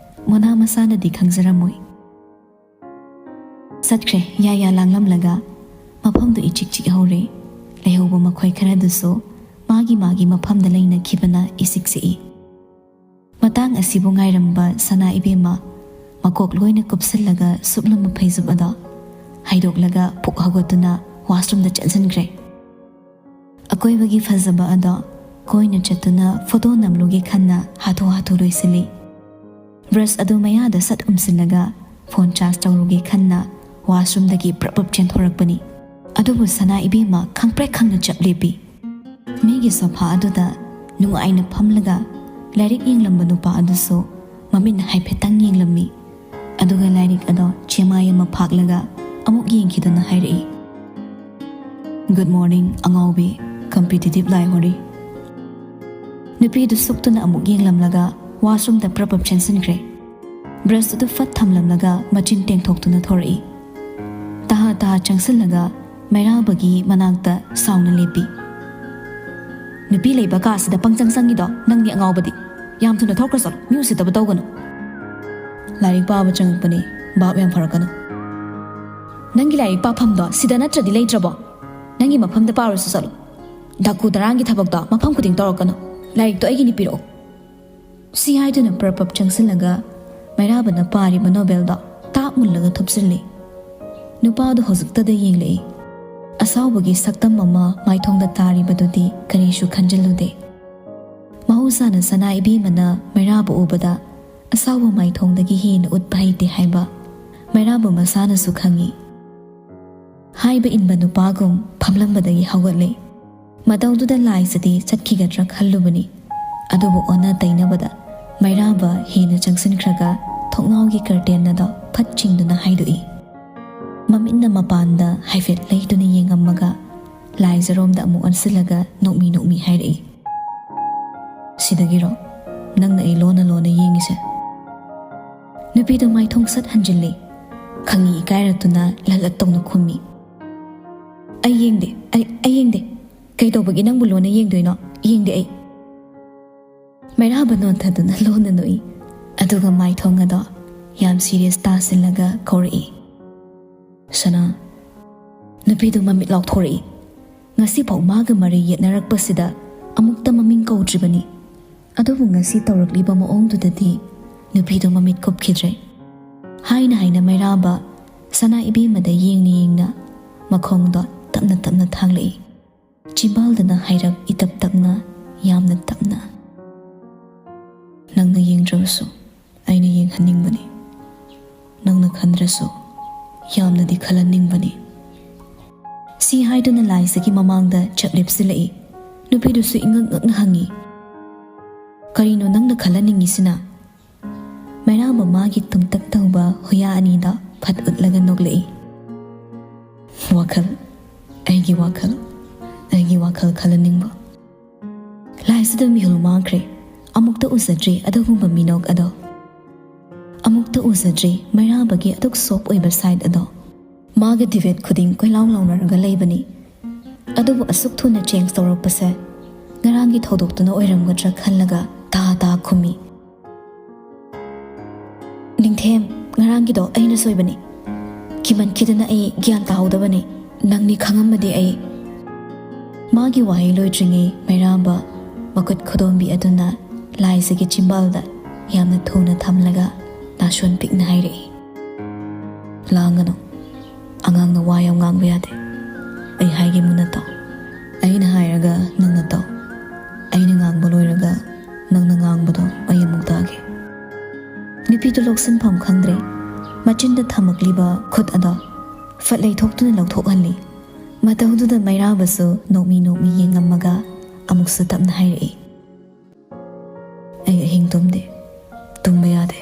ꯃꯣꯅꯥ ꯃꯁꯥꯅꯗꯤ ꯈꯪꯖꯔꯝꯃꯣꯏ꯫ ꯆꯠꯈ꯭ꯔꯦ ꯌꯥ ꯌꯥ ꯂꯥꯡꯂꯝꯂꯒ꯫ ꯃꯐꯝꯗꯨ ꯏꯆꯤꯛ ꯆꯤꯛ ꯍꯧꯔꯦ꯫ ꯂꯩꯍꯧꯕ ꯃꯈꯣꯏ ꯈꯔꯗꯨꯁꯨ ꯃꯥꯒꯤ ꯃꯥꯒꯤ ꯃꯐꯝꯗ ꯂꯩꯅꯈꯤꯕꯅ ꯏꯆꯤꯛ ꯆꯤꯛꯏ꯫ ꯃꯇꯥꯡ ꯑꯁꯤꯕꯨ ꯉꯥꯏꯔꯝꯕ ꯁꯅꯥ ꯏꯕꯦꯝꯃ ꯃꯀꯣꯛ ꯂꯣꯏꯅ ꯀꯨꯞꯁꯤꯜꯂꯒ ꯁꯨꯞꯂꯝꯕ ꯐꯩꯖꯨꯞ ꯑꯗꯣ ꯍꯩꯗꯣꯛꯂꯒ ꯄꯨꯛ ꯍꯧꯒꯠꯇꯨꯅ washroomꯗ ꯆꯦꯟꯁꯤꯟꯈ꯭ꯔꯦ꯫ ꯑꯀꯣꯏꯕꯒꯤ ꯐꯖꯕ ꯑꯗꯣ ꯀꯣꯏꯅ ꯆꯠꯇꯨꯅ ꯐꯣꯇꯣ ꯅꯝꯂꯨꯒꯦ ꯈꯟꯅ ꯍꯥꯊꯨ ꯍꯥꯊꯨ ꯂꯣꯏꯁꯤꯜꯂꯤ꯫ ꯕ꯭ꯔꯁ ꯑꯗꯨ ꯃꯌꯥꯗ ꯁꯠ ꯎꯝꯁꯤꯜꯂꯒ ꯐꯣꯟ ꯆꯥꯔꯖ ꯇꯧꯔꯨꯒꯦ ꯈꯟꯅ ꯋꯥꯁꯔꯨꯝꯗꯒꯤ ꯄ꯭ꯔꯞ ꯄ꯭ꯔꯞ ꯆꯦꯟꯊꯣꯔꯛꯄꯅꯤ꯫ ꯑꯗꯨꯕꯨ ꯁꯅꯥ ꯏꯕꯦꯝꯃ ꯈꯪꯄ꯭ꯔꯦꯛ ꯈꯪꯅ ꯆꯞ ꯂꯦꯞꯄꯤ꯫ ꯃꯤꯒꯤ ꯁꯣꯐꯥ ꯑꯗꯨꯗ ꯅꯨꯡꯉꯥꯏꯅ ꯐꯝꯂꯒ ꯂꯥꯏꯔꯤꯛ ꯌꯦꯡꯂꯝꯕ ꯅꯨꯄꯥ ꯑꯗꯨꯁꯨ ꯃꯃꯤꯠꯅ ꯍꯥꯏꯐꯦꯠꯇꯪ ꯌꯦꯡꯂꯝꯃꯤ꯫ ꯑꯗꯨꯒ ꯂꯥꯏꯔꯤꯛ ꯑꯗꯣ ꯆꯦꯃꯥꯏ ꯑꯃ ꯐꯥꯛꯂꯒ ꯑꯃꯨꯛ ꯌꯦꯡꯈꯤꯗꯨꯅ ꯍꯥꯏꯔꯛꯏ, "Good morning ꯑꯉꯥꯎꯕꯤ, competitive ꯂꯥꯏ ꯍꯣꯔꯤ꯫" ꯅꯨꯄꯤꯗꯨ ꯁꯨꯛꯇꯨꯅ ꯑꯃꯨꯛ ꯌꯦꯡꯂꯝꯂꯒ ꯋꯥꯁꯔꯨꯝꯗ ꯄ꯭ꯔꯞ ꯄ꯭ꯔꯞ ꯆꯦꯟꯁꯤꯟꯈ꯭ꯔꯦ꯫ ꯕ꯭ꯔꯁ ꯑꯗꯨ ꯐꯠ ꯊꯝꯂꯝꯂꯒ ꯃꯆꯤꯟ ꯇꯦꯡꯊꯣꯛꯇꯨꯅ ꯊꯣꯔꯛꯏ꯫ ꯇꯍꯥ ꯇꯍꯥ ꯆꯪꯁꯤꯜꯂꯒ ꯃꯩꯔꯥꯕꯒꯤ ꯃꯅꯥꯛꯇ ꯁꯥꯎꯅ ꯂꯦꯞꯄꯤ꯫ "ꯅꯨꯄꯤ ꯂꯩꯕ ꯀꯥꯁꯤꯗ ꯄꯪꯆꯪ ꯆꯪꯉꯤꯗꯣ ꯅꯪꯅꯤ ꯑꯉꯥꯎꯕꯗꯤ꯫ ꯌꯥꯝ ꯊꯨꯅ ꯊꯣꯛꯈ꯭ꯔꯣ ꯆꯠꯂꯣ, ꯃꯤ ꯎꯁꯤꯠꯇꯕ ꯇꯧꯒꯅꯨ꯫ ꯂꯥꯏꯔꯤꯛ ꯄꯥꯕ ꯆꯪꯉꯛꯄꯅꯦ, ꯚꯥꯞ ꯌꯥꯝ ꯐꯔꯛꯀꯅꯨ꯫ ꯅꯪꯒꯤ ꯂꯥꯏꯔꯤꯛ ꯄꯥꯐꯝꯗꯣ ꯁꯤꯗ ꯅꯠꯇ꯭ꯔꯗꯤ ꯂꯩꯇ꯭ꯔꯕꯣ? ꯅꯪꯒꯤ ꯃꯐꯝꯗ ꯄꯥꯔꯨꯁꯨ ꯆꯠꯂꯣ꯫ ꯗꯥꯀꯨ ꯗꯔꯥꯡꯒꯤ ꯊꯕꯛꯇꯣ ꯃꯐꯝ ꯈꯨꯗꯤꯡ ꯇꯧꯔꯛꯀꯅꯨ꯫ ꯂꯥꯏꯔꯤꯛꯇꯣ ꯑꯩꯒꯤꯅꯤ, ꯄꯤꯔꯛꯑꯣ꯫" ꯁꯤ ꯍꯥꯏꯗꯨꯅ ꯄ꯭ꯔꯞ ꯄ꯭ꯔꯞ ꯆꯪꯁꯤꯜꯂꯒ ꯃꯩꯔꯥꯕꯅ ꯄꯥꯔꯤꯕ ꯅꯣꯕꯦꯜꯗꯣ ꯇꯥꯞ ꯃꯨꯜꯂꯒ ꯊꯨꯞꯆꯤꯜꯂꯤ꯫ ꯅꯨꯄꯥꯗꯨ ꯍꯧꯖꯤꯛꯇꯗ ꯌꯦꯡꯂꯛꯏ꯫ ꯑꯁꯥꯎꯕꯒꯤ ꯁꯛꯇꯝ ꯑꯃ ꯃꯥꯏꯊꯣꯡꯗ ꯇꯥꯔꯤꯕꯗꯨꯗꯤ ꯀꯔꯤꯁꯨ ꯈꯟꯖꯤꯜꯂꯨꯗꯦ꯫ ꯃꯍꯧꯁꯥꯅ ꯁꯅꯥ ꯏꯕꯦꯝꯃꯅ ꯃꯩꯔꯥꯕ ꯎꯕꯗ ꯑꯁꯥꯎꯕ ꯃꯥꯏꯊꯣꯡꯗꯒꯤ ꯍꯦꯟꯅ ꯎꯠꯄ ꯍꯩꯇꯦ ꯍꯥꯏꯕ ꯃꯩꯔꯥꯕ ꯃꯁꯥꯅꯁꯨ ꯈꯪꯏ꯫ ꯍꯥꯏꯕ ꯏꯟꯕ ꯅꯨꯄꯥꯒꯨꯝ ꯐꯝꯂꯝꯕꯗꯒꯤ ꯍꯧꯒꯠꯂꯦ꯫ ꯃꯇꯧꯗꯨꯗ ꯂꯥꯏꯖꯗꯤ ꯆꯠꯈꯤꯒꯗ꯭ꯔꯥ ꯈꯜꯂꯨꯕꯅꯤ꯫ ꯑꯗꯨꯕꯨ ꯑꯣꯟꯅ ꯇꯩꯅꯕꯗ ꯃꯩꯔꯥꯕ ꯍꯦꯟꯅ ꯆꯪꯁꯤꯟꯈ꯭ꯔꯒ ꯊꯣꯡꯅꯥꯎꯒꯤ ꯀꯔꯇꯦꯟ ꯑꯗꯣ ꯐꯠ ꯆꯤꯡꯗꯨꯅ ꯍꯥꯏꯗꯣꯛꯏ꯫ ꯃꯃꯤꯠꯅ ꯃꯄꯥꯟꯗ ꯍꯥꯏꯐꯦꯠ ꯂꯩꯗꯨꯅ ꯌꯦꯡꯉꯝꯃꯒ ꯂꯥꯏꯖꯔꯣꯝꯗ ꯑꯃꯨꯛ ꯑꯣꯟꯁꯤꯜꯂꯒ ꯅꯣꯛꯃꯤ ꯅꯣꯛꯃꯤ ꯍꯥꯏꯔꯛꯏ, "ꯁꯤꯗꯒꯤꯔꯣ ꯅꯪꯅ ꯑꯩ ꯂꯣꯟꯅ ꯂꯣꯟꯅ ꯌꯦꯡꯉꯤꯁꯦ?" ꯅꯨꯄꯤꯗꯨ ꯃꯥꯏꯊꯣꯡ ꯁꯠ ꯍꯟꯖꯤꯜꯂꯤ꯫ ꯈꯪꯉꯤ ꯏꯀꯥꯏꯔꯛꯇꯨꯅ ꯂꯠ ꯂꯠ ꯇꯧꯅ ꯈꯨꯝꯃꯤ, "ꯑꯩ ꯌꯦꯡꯗꯦ, ꯑꯩ, ꯑꯩ ꯌꯦꯡꯗꯦ꯫ ꯀꯩꯗꯧꯕꯒꯤ ꯅꯪꯕꯨ ꯂꯣꯟꯅ ꯌꯦꯡꯗꯣꯏꯅꯣ? ꯌꯦꯡꯗꯦ ꯑꯩ꯫" ꯃꯩꯔꯥꯕ ꯅꯣꯟꯊꯗꯨꯅ ꯂꯣꯟꯅ ꯅꯣꯛꯏ꯫ ꯑꯗꯨꯒ ꯃꯥꯏꯊꯣꯡ ꯑꯗꯣ ꯌꯥꯝ ꯁꯤꯔꯤꯌꯁ ꯇꯥꯁꯤꯜꯂꯒ ꯀꯧꯔꯛꯏ, "ꯁꯅꯥ, ꯅꯨꯄꯤꯗꯨ ꯃꯃꯤꯠ ꯂꯥꯎꯊꯣꯔꯛꯏ꯫ ꯉꯁꯤꯐꯥꯎ ꯃꯥꯒ ꯃꯔꯩ ꯌꯦꯠꯅꯔꯛꯄꯁꯤꯗ ꯑꯃꯨꯛꯇ ꯃꯃꯤꯡ ꯀꯧꯗ꯭ꯔꯤꯕꯅꯤ꯫ ꯑꯗꯨꯕꯨ ꯉꯁꯤ ꯇꯧꯔꯛꯂꯤꯕ ꯃꯑꯣꯡꯗꯨꯗꯗꯤ ꯅꯨꯄꯤꯗꯨ ꯃꯃꯤꯠ ꯀꯨꯞꯈꯤꯗ꯭ꯔꯦ꯫" ꯍꯥꯏꯅ ꯍꯥꯏꯅ ꯃꯩꯔꯥꯕ ꯁꯅꯥ ꯏꯕꯦꯝꯃꯗ ꯌꯦꯡꯅ ꯌꯦꯡꯅ ꯃꯈꯣꯡꯗꯣ ꯇꯞꯅ ꯇꯞꯅ ꯊꯥꯡꯂꯛꯏ꯫ ꯆꯤꯝꯕꯥꯜꯗꯅ ꯍꯥꯏꯔꯞ ꯏꯇꯞ ꯇꯞꯅ ꯌꯥꯝꯅ ꯇꯞꯅ, "ꯅꯪꯅ ꯌꯦꯡꯗ꯭ꯔꯕꯁꯨ ꯑꯩꯅ ꯌꯦꯡꯍꯟꯅꯤꯡꯕꯅꯤ, ꯅꯪꯅ ꯈꯟꯗ꯭ꯔꯁꯨ ꯌꯥꯝꯅꯗꯤ ꯈꯜꯍꯟꯅꯤꯡꯕꯅꯤ"꯫ ꯁꯤ ꯍꯥꯏꯗꯨꯅ ꯂꯥꯏꯖꯒꯤ ꯃꯃꯥꯡꯗ ꯆꯞ ꯂꯦꯞꯁꯤꯜꯂꯛꯏ꯫ ꯅꯨꯄꯤꯗꯨꯁꯨ ꯏꯉꯛ ꯉꯛꯅ ꯍꯪꯉꯤ, "ꯀꯔꯤꯅꯣ ꯅꯪꯅ ꯈꯜꯍꯟꯅꯤꯡꯉꯤꯁꯤꯅ?" ꯃꯩꯔꯥꯕ ꯃꯥꯒꯤ ꯇꯨꯝꯇꯛ ꯇꯧꯕ ꯍꯨꯌꯥ ꯑꯅꯤꯗ ꯐꯠ ꯎꯠꯂꯒ ꯅꯣꯛꯂꯛꯏ꯫ "ꯋꯥꯈꯜ, ꯑꯩꯒꯤ ꯋꯥꯈꯜ, ꯑꯩꯒꯤ ꯋꯥꯈꯜ ꯈꯜꯍꯟꯅꯤꯡꯕ"꯫ ꯂꯥꯏꯖꯗ ꯃꯤꯍꯨꯜ ꯃꯥꯡꯈ꯭ꯔꯦ꯫ ꯑꯃꯨꯛꯇ ꯎꯖꯗ꯭ꯔꯤ ꯑꯗꯨꯒꯨꯝꯕ ꯃꯤꯅꯣꯛ ꯑꯗꯣ꯫ ꯑꯃꯨꯛꯇ ꯎꯖꯗ꯭ꯔꯤ ꯃꯩꯔꯥꯕꯒꯤ ꯑꯗꯨꯛ soft ꯑꯣꯏꯕ side ꯑꯗꯣ꯫ ꯃꯥꯒ debate ꯈꯨꯗꯤꯡ ꯀꯣꯏꯂꯥꯎ ꯂꯥꯎꯅꯔꯒ ꯂꯩꯕꯅꯤ꯫ ꯑꯗꯨꯕꯨ ꯑꯁꯨꯛ ꯊꯨꯅ change ꯇꯧꯔꯛꯄꯁꯦ ꯉꯔꯥꯡꯒꯤ ꯊꯧꯗꯣꯛꯇꯨꯅ ꯑꯣꯏꯔꯝꯒꯗ꯭ꯔꯥ ꯈꯜꯂꯒ ꯇꯥ ꯇꯥ ꯈꯨꯝꯃꯤ꯫ "ꯅꯤꯡꯊꯦꯝ, ꯉꯔꯥꯡꯒꯤꯗꯣ ꯑꯩꯅ ꯁꯣꯏꯕꯅꯤ꯫ ꯀꯤꯃꯟꯈꯤꯗꯅ ꯑꯩ ꯒ꯭ꯌꯥꯟ ꯇꯥꯍꯧꯗꯕꯅꯤ꯫ ꯅꯪꯅꯤ ꯈꯪꯉꯝꯃꯗꯤ ꯑꯩ"꯫ ꯃꯥꯒꯤ ꯋꯥꯍꯩ ꯂꯣꯏꯗ꯭ꯔꯤꯉꯩ ꯃꯩꯔꯥꯕ ꯃꯈꯨꯠ ꯈꯨꯗꯣꯝꯕꯤ ꯑꯗꯨꯅ ꯂꯥꯏꯖꯒꯤ ꯆꯤꯝꯕꯥꯜꯗ ꯌꯥꯝꯅ ꯊꯨꯅ ꯊꯝꯂꯒ ꯅꯥꯁꯣꯟ ꯄꯤꯛꯅ ꯍꯥꯏꯔꯛꯏ, "ꯂꯥꯡꯒꯅꯨ꯫ ꯑꯉꯥꯡꯅ ꯋꯥ ꯌꯥꯝ ꯉꯥꯡꯕ ꯌꯥꯗꯦ꯫ ꯑꯩ ꯍꯥꯏꯒꯦ ꯃꯨꯟꯅ ꯇꯥꯎ꯫ ꯑꯩꯅ ꯍꯥꯏꯔꯒ ꯅꯪꯅ ꯇꯥꯎ꯫ ꯑꯩꯅ ꯉꯥꯡꯕ ꯂꯣꯏꯔꯒ ꯅꯪꯅ ꯉꯥꯡꯕꯗꯣ ꯑꯩ ꯑꯃꯨꯛ ꯇꯥꯒꯦ"꯫ ꯅꯨꯄꯤꯗꯨ ꯂꯧꯁꯤꯟꯐꯝ ꯈꯪꯗ꯭ꯔꯦ꯫ ꯃꯆꯤꯟꯗ ꯊꯝꯃꯛꯂꯤꯕ ꯈꯨꯠ ꯑꯗꯣ ꯐꯠ ꯂꯩꯊꯣꯛꯇꯨꯅ ꯂꯧꯊꯣꯛꯍꯜꯂꯤ꯫ ꯃꯇꯧꯗꯨꯗ ꯃꯩꯔꯥꯕꯁꯨ ꯅꯣꯛꯃꯤ ꯅꯣꯛꯃꯤ ꯌꯦꯡꯉꯝꯃꯒ ꯑꯃꯨꯛꯁꯨ ꯇꯞꯅ ꯍꯥꯏꯔꯛꯏ, "ꯑꯩ ꯑꯍꯤꯡ ꯇꯨꯝꯗꯦ, ꯇꯨꯝꯕ ꯌꯥꯗꯦ"꯫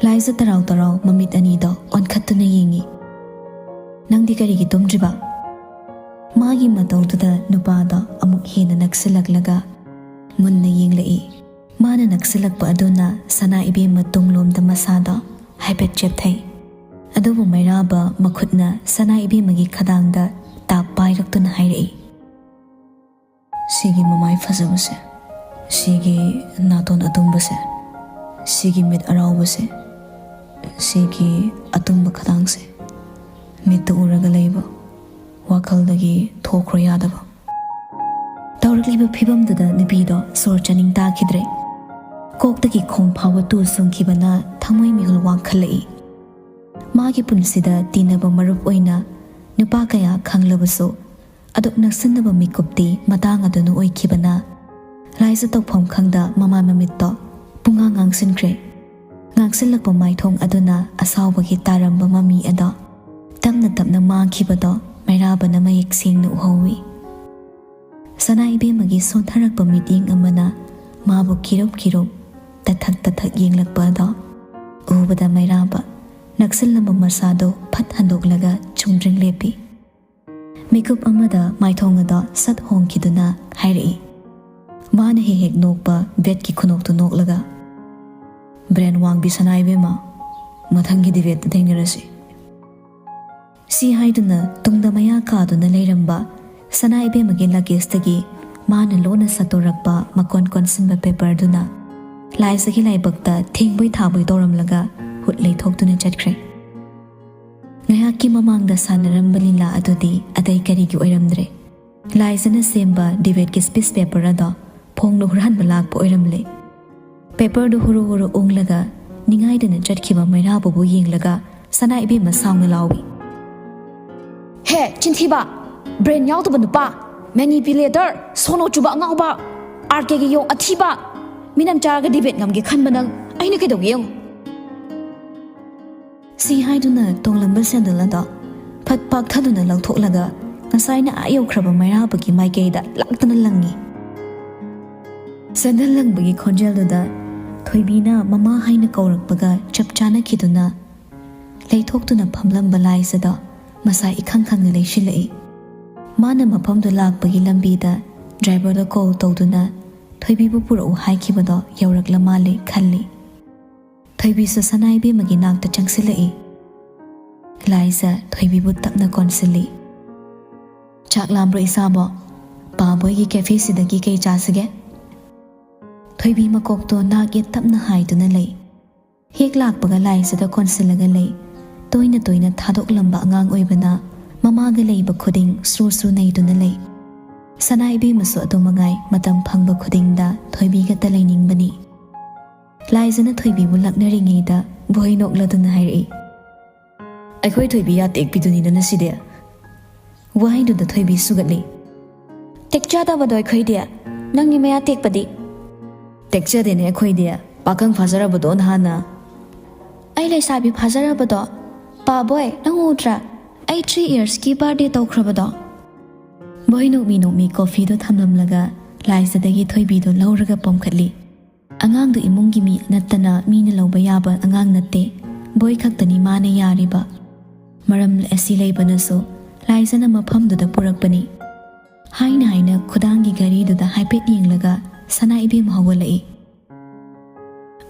ꯂꯥꯏꯖ ꯇꯔꯥꯎ ꯇꯔꯥꯎ ꯃꯃꯤꯠ ꯑꯅꯤꯗꯣ ꯑꯣꯟꯈꯠꯇꯨꯅ ꯌꯦꯡꯉꯤ꯫ "ꯅꯪꯗꯤ ꯀꯔꯤꯒꯤ ꯇꯨꯝꯗ꯭ꯔꯤꯕ?" ꯃꯥꯒꯤ ꯃꯇꯧꯗꯨꯗ ꯅꯨꯄꯥꯗꯣ ꯑꯃꯨꯛ ꯍꯦꯟꯅ ꯅꯛꯁꯤꯜꯂꯛꯂꯒ ꯃꯨꯟꯅ ꯌꯦꯡꯂꯛꯏ꯫ ꯃꯥꯅ ꯅꯛꯁꯤꯜꯂꯛꯄ ꯑꯗꯨꯅ ꯁꯅꯥ ꯏꯕꯦꯝꯃ ꯇꯨꯡꯂꯣꯝꯗ ꯃꯁꯥꯗꯣ ꯍꯥꯏꯐꯦꯠ ꯆꯦꯞꯊꯩ꯫ ꯑꯗꯨꯕꯨ ꯃꯩꯔꯥꯕ ꯃꯈꯨꯠꯅ ꯁꯅꯥ ꯏꯕꯦꯝꯃꯒꯤ ꯈꯗꯥꯡꯗ ꯇꯥꯞ ꯄꯥꯏꯔꯛꯇꯨꯅ ꯍꯥꯏꯔꯛꯏ, "ꯁꯤꯒꯤ ꯃꯃꯥꯏ ꯐꯖꯕꯁꯦ, ꯁꯤꯒꯤ ꯅꯥꯇꯣꯟ ꯑꯇꯨꯝꯕꯁꯦ, ꯁꯤꯒꯤ ꯃꯤꯠ ꯑꯔꯥꯎꯕꯁꯦ, ꯁꯤꯒꯤ ꯑꯇꯨꯝꯕ ꯈꯗꯥꯡꯁꯦ, ꯃꯤꯠꯇ ꯎꯔꯒ ꯂꯩꯕ, ꯋꯥꯈꯜꯗꯒꯤ ꯊꯣꯛꯈ꯭ꯔꯣ ꯌꯥꯗꯕ"꯫ ꯇꯧꯔꯛꯂꯤꯕ ꯐꯤꯕꯝꯗꯨꯗ ꯅꯨꯄꯤꯗꯣ ꯁꯣꯔ ꯆꯥꯅꯤꯡ ꯇꯥꯈꯤꯗ꯭ꯔꯦ꯫ ꯀꯣꯛꯇꯒꯤ ꯈꯣꯡ ꯐꯥꯎꯕ ꯇꯨ ꯆꯨꯡꯈꯤꯕꯅ ꯊꯃꯣꯏ ꯃꯤꯍꯨꯜ ꯋꯥꯡꯈꯠꯂꯛꯏ꯫ ꯃꯥꯒꯤ ꯄꯨꯟꯁꯤꯗ ꯇꯤꯟꯅꯕ ꯃꯔꯨꯞ ꯑꯣꯏꯅ ꯅꯨꯄꯥ ꯀꯌꯥ ꯈꯪꯂꯕꯁꯨ, ꯑꯗꯨꯛ ꯅꯛꯁꯤꯟꯅꯕ ꯃꯤꯀꯨꯞꯇꯤ ꯃꯇꯥꯡ ꯑꯗꯨꯅ ꯑꯣꯏꯈꯤꯕꯅ ꯂꯥꯏꯖ ꯇꯧꯐꯝ ꯈꯪꯗ ꯃꯃꯥꯏ ꯃꯃꯤꯠꯇꯣ ꯄꯨꯡꯉꯥꯡ ꯉꯥꯡꯁꯤꯟꯈ꯭ꯔꯦ꯫ ꯉꯥꯡꯁꯤꯜꯂꯛꯄ ꯃꯥꯏꯊꯣꯡ ꯑꯗꯨꯅ ꯑꯁꯥꯎꯕꯒꯤ ꯇꯥꯔꯝꯕ ꯃꯃꯤ ꯑꯗꯣ ꯇꯞꯅ ꯇꯞꯅ ꯃꯥꯡꯈꯤꯕꯗꯣ ꯃꯩꯔꯥꯕꯅ ꯃꯌꯦꯛ ꯁꯦꯡꯅ ꯎꯍꯧꯏ꯫ ꯁꯅꯥ ꯏꯕꯦꯝꯃꯒꯤ ꯁꯣꯟꯊꯔꯛꯄ ꯃꯤꯠꯌꯦꯡ ꯑꯃꯅ ꯃꯥꯕꯨ ꯀꯤꯔꯨꯞ ꯀꯤꯔꯨꯞ ꯇꯊꯛ ꯇꯊꯛ ꯌꯦꯡꯂꯛꯄ ꯑꯗꯣ ꯎꯕꯗ ꯃꯩꯔꯥꯕ ꯅꯛꯁꯤꯜꯂꯝꯕ ꯃꯁꯥꯗꯣ ꯐꯠ ꯍꯟꯗꯣꯛꯂꯒ ꯆꯨꯝꯗ꯭ꯔꯤꯡ ꯂꯦꯞꯄꯤ꯫ ꯃꯤꯀꯨꯞ ꯑꯃꯗ ꯃꯥꯏꯊꯣꯡ ꯑꯗꯣ ꯁꯠ ꯍꯣꯡꯈꯤꯗꯨꯅ ꯍꯥꯏꯔꯛꯏ꯫ ꯃꯥꯅ ꯍꯦꯛ ꯍꯦꯛ ꯅꯣꯛꯄ ꯕꯦꯠꯀꯤ ꯈꯨꯅꯣꯛꯇꯨ ꯅꯣꯛꯂꯒ, "ꯕ꯭ꯔꯦꯟ ꯋꯥꯡꯕꯤ ꯁꯅꯥ ꯏꯕꯦꯝꯃ, ꯃꯊꯪꯒꯤ ꯗꯤꯕꯦꯠꯇ ꯊꯦꯡꯅꯔꯁꯤ꯫" ꯁꯤ ꯍꯥꯏꯗꯨꯅ ꯇꯨꯡꯗ ꯃꯌꯥ ꯀꯥꯗꯨꯅ ꯂꯩꯔꯝꯕ ꯁꯅꯥ ꯏꯕꯦꯝꯃꯒꯤ ꯂꯒꯦꯖꯇꯒꯤ ꯃꯥꯅ ꯂꯣꯟꯅ ꯁꯠꯇꯣꯔꯛꯄ ꯃꯀꯣꯟ ꯀꯣꯟꯁꯤꯟꯕ ꯄꯦꯄꯔꯗꯨꯅ ꯂꯥꯏꯖꯒꯤ ꯂꯥꯏꯕꯛꯇ ꯊꯦꯡꯕꯣꯏ ꯊꯥꯕꯣꯏ ꯇꯧꯔꯝꯂꯒ ꯍꯨꯠ ꯂꯩꯊꯣꯛꯇꯨꯅ ꯆꯠꯈ꯭ꯔꯦ꯫ ꯉꯥꯏꯍꯥꯛꯀꯤ ꯃꯃꯥꯡꯗ ꯁꯥꯟꯅꯔꯝꯕ ꯂꯤꯂꯥ ꯑꯗꯨꯗꯤ ꯑꯇꯩ ꯀꯔꯤꯒꯤ ꯑꯣꯏꯔꯝꯗ꯭ꯔꯦ꯫ ꯂꯥꯏꯖꯅ ꯁꯦꯝꯕ ꯗꯤꯕꯦꯠꯀꯤ ꯁ꯭ꯄꯤꯆ ꯄꯦꯄꯔ ꯑꯗꯣ ꯐꯣꯡꯅ ꯍꯨꯔꯥꯟꯕ ꯂꯥꯛꯄ ꯑꯣꯏꯔꯝꯂꯦ꯫ ꯄꯦꯄꯔꯗꯨ ꯍꯨꯔꯨ ꯍꯨꯔꯨ ꯎꯪꯂꯒ ꯅꯤꯡꯉꯥꯏꯗꯅ ꯆꯠꯈꯤꯕ ꯃꯩꯔꯥꯕꯕꯨ ꯌꯦꯡꯂꯒ ꯁꯅꯥ ꯏꯕꯦꯝꯃ ꯁꯥꯎꯅ ꯂꯥꯎꯏ꯫ "ꯍꯦ, ꯆꯤꯟꯊꯤꯕ! ꯕ꯭ꯔꯦꯟ ꯌꯥꯎꯗꯕ ꯅꯨꯄꯥ! ꯃꯦꯅꯤꯄꯨꯂꯦꯇꯔ! ꯁꯣꯅꯣ ꯆꯨꯕ ꯑꯉꯥꯎꯕ! ꯑꯥꯔ ꯀꯦꯒꯤ ꯌꯣꯡ ꯑꯊꯤꯕ! ꯃꯤꯅꯝ ꯆꯥꯔꯒ ꯗꯤꯕꯦꯠ ꯉꯝꯒꯦ ꯈꯟꯕ ꯅꯪ ꯑꯩꯅ ꯀꯩꯗꯧꯒꯦ ꯌꯦꯡꯉꯨ!" ꯁꯤ ꯍꯥꯏꯗꯨꯅ ꯇꯣꯡꯂꯝꯕ ꯁꯦꯟꯗꯜ ꯑꯗꯣ ꯐꯠ ꯄꯥꯛꯊꯗꯨꯅ ꯂꯧꯊꯣꯛꯂꯒ ꯉꯁꯥꯏꯅ ꯑꯥ ꯌꯧꯈ꯭ꯔꯕ ꯃꯩꯔꯥꯕꯒꯤ ꯃꯥꯏꯀꯩꯗ ꯂꯥꯛꯇꯅ ꯂꯪꯉꯤ꯫ ꯁꯦꯟꯗꯜ ꯂꯪꯕꯒꯤ ꯈꯣꯟꯖꯦꯜꯗꯨꯗ ꯊꯣꯏꯕꯤꯅ ꯃꯃꯥ ꯍꯥꯏꯅ ꯀꯧꯔꯛꯄꯒ ꯆꯞ ꯆꯥꯅꯈꯤꯗꯨꯅ ꯂꯩꯊꯣꯛꯇꯨꯅ ꯐꯝꯂꯝꯕ ꯂꯥꯏꯖꯗꯣ ꯃꯁꯥ ꯏꯈꯪ ꯈꯪꯅ ꯂꯩꯁꯤꯜꯂꯛꯏ꯫ ꯃꯥꯅ ꯃꯐꯝꯗꯨ ꯂꯥꯛꯄꯒꯤ ꯂꯝꯕꯤꯗ ꯗ꯭ꯔꯥꯏꯚꯔꯗ ꯀꯣꯜ ꯇꯧꯗꯨꯅ ꯊꯣꯏꯕꯤꯕꯨ ꯄꯨꯔꯛꯎ ꯍꯥꯏꯈꯤꯕꯗꯣ ꯌꯧꯔꯛꯂ ꯃꯥꯜꯂꯦ ꯈꯜꯂꯤ꯫ ꯊꯣꯏꯕꯤꯁꯨ ꯁꯅꯥ ꯏꯕꯦꯝꯃꯒꯤ ꯅꯥꯛꯇ ꯆꯪꯁꯤꯜꯂꯛꯏ꯫ ꯂꯥꯏꯖ ꯊꯣꯏꯕꯤꯕꯨ ꯇꯞꯅ ꯀꯣꯟꯁꯤꯜꯂꯤ꯫ "ꯆꯥꯛ ꯂꯥꯝꯕ꯭ꯔꯣ ꯏꯁꯥꯕꯣ? ꯄꯥꯕꯣꯏꯒꯤ ꯀꯦꯐꯦꯁꯤꯗꯒꯤ ꯀꯩ ꯆꯥꯁꯤꯒꯦ?" ꯊꯣꯏꯕꯤ ꯃꯀꯣꯛꯇꯣ ꯅꯥꯛ ꯌꯦꯠ ꯇꯞꯅ ꯍꯥꯏꯗꯨꯅ ꯂꯩ꯫ ꯍꯦꯛ ꯂꯥꯛꯄꯒ ꯂꯥꯏꯖꯗ ꯀꯣꯟꯁꯤꯜꯂꯒ ꯂꯩ꯫ ꯇꯣꯏꯅ ꯇꯣꯏꯅ ꯊꯥꯗꯣꯛꯂꯝꯕ ꯑꯉꯥꯡ ꯑꯣꯏꯕꯅ ꯃꯃꯥꯒ ꯂꯩꯕ ꯈꯨꯗꯤꯡ ꯁ꯭ꯔꯨ ꯁ꯭ꯔꯨ ꯅꯩꯗꯨꯅ ꯂꯩ꯫ ꯁꯅꯥ ꯏꯕꯦꯝꯃꯁꯨ ꯑꯗꯨ ꯃꯉꯥꯏ, ꯃꯇꯝ ꯐꯪꯕ ꯈꯨꯗꯤꯡꯗ ꯊꯣꯏꯕꯤꯒꯇ ꯂꯩꯅꯤꯡꯕꯅꯤ꯫ ꯂꯥꯏꯖꯅ ꯊꯣꯏꯕꯤꯕꯨ ꯂꯛꯅꯔꯤꯉꯩꯗ ꯕꯣꯏ ꯅꯣꯛꯂꯗꯨꯅ ꯍꯥꯏꯔꯛꯏ, "ꯑꯩꯈꯣꯏ ꯊꯣꯏꯕꯤ ꯌꯥ ꯇꯦꯛꯄꯤꯗꯨꯅꯤꯗꯅ ꯁꯤꯗꯤ꯫" ꯋꯥꯍꯩꯗꯨꯗ ꯊꯣꯏꯕꯤ ꯁꯨꯒꯠꯂꯤ꯫ "ꯇꯦꯛ ꯆꯥꯗꯕꯗꯣ ꯑꯩꯈꯣꯏꯗꯤ ꯅꯪꯒꯤ ꯃꯌꯥ ꯇꯦꯛꯄꯗꯤ? ꯇꯦꯛꯆꯗꯦꯅꯦ ꯑꯩꯈꯣꯏꯗꯤ, ꯄꯥꯈꯪ ꯐꯥꯖꯔꯕꯗꯣ ꯅꯍꯥꯟꯅ꯫ ꯑꯩ ꯂꯩꯁꯥꯕꯤ ꯐꯥꯖꯔꯕꯗꯣ? ꯄꯥꯕꯣꯏ, ꯅꯪ ꯎꯗ꯭ꯔꯥ? ꯑꯩ ꯊ꯭ꯔꯤ ꯏꯌꯔꯁꯀꯤ ꯕꯥꯔꯗꯦ ꯇꯧꯈ꯭ꯔꯕꯗꯣ꯫ ꯕꯣꯏ ꯅꯣꯛꯃꯤ ꯅꯣꯛꯃꯤ ꯀꯣꯐꯤꯗꯣ ꯊꯝꯂꯝꯂꯒ ꯂꯥꯏꯖꯗꯒꯤ ꯊꯣꯏꯕꯤꯗꯣ ꯂꯧꯔꯒ ꯄꯣꯝꯈꯠꯂꯤ꯫ ꯑꯉꯥꯡꯗꯨ ꯏꯃꯨꯡꯒꯤ ꯃꯤ ꯅꯠꯇꯅ ꯃꯤꯅ ꯂꯧꯕ ꯌꯥꯕ ꯑꯉꯥꯡ ꯅꯠꯇꯦ꯫ ꯕꯣꯏ ꯈꯛꯇꯅꯤ ꯃꯥꯅ ꯌꯥꯔꯤꯕ꯫ ꯃꯔꯝ ꯑꯁꯤ ꯂꯩꯕꯅꯁꯨ ꯂꯥꯏꯖꯅ ꯃꯐꯝꯗꯨꯗ ꯄꯨꯔꯛꯄꯅꯤ꯫ ꯍꯥꯏꯅ ꯍꯥꯏꯅ ꯈꯨꯗꯥꯡꯒꯤ ꯘꯔꯤꯗꯨꯗ ꯍꯥꯏꯐꯦꯠ ꯌꯦꯡꯂꯒ ꯁꯅꯥ ꯏꯕꯦꯝꯃ ꯍꯧꯒꯠꯂꯛꯏ꯫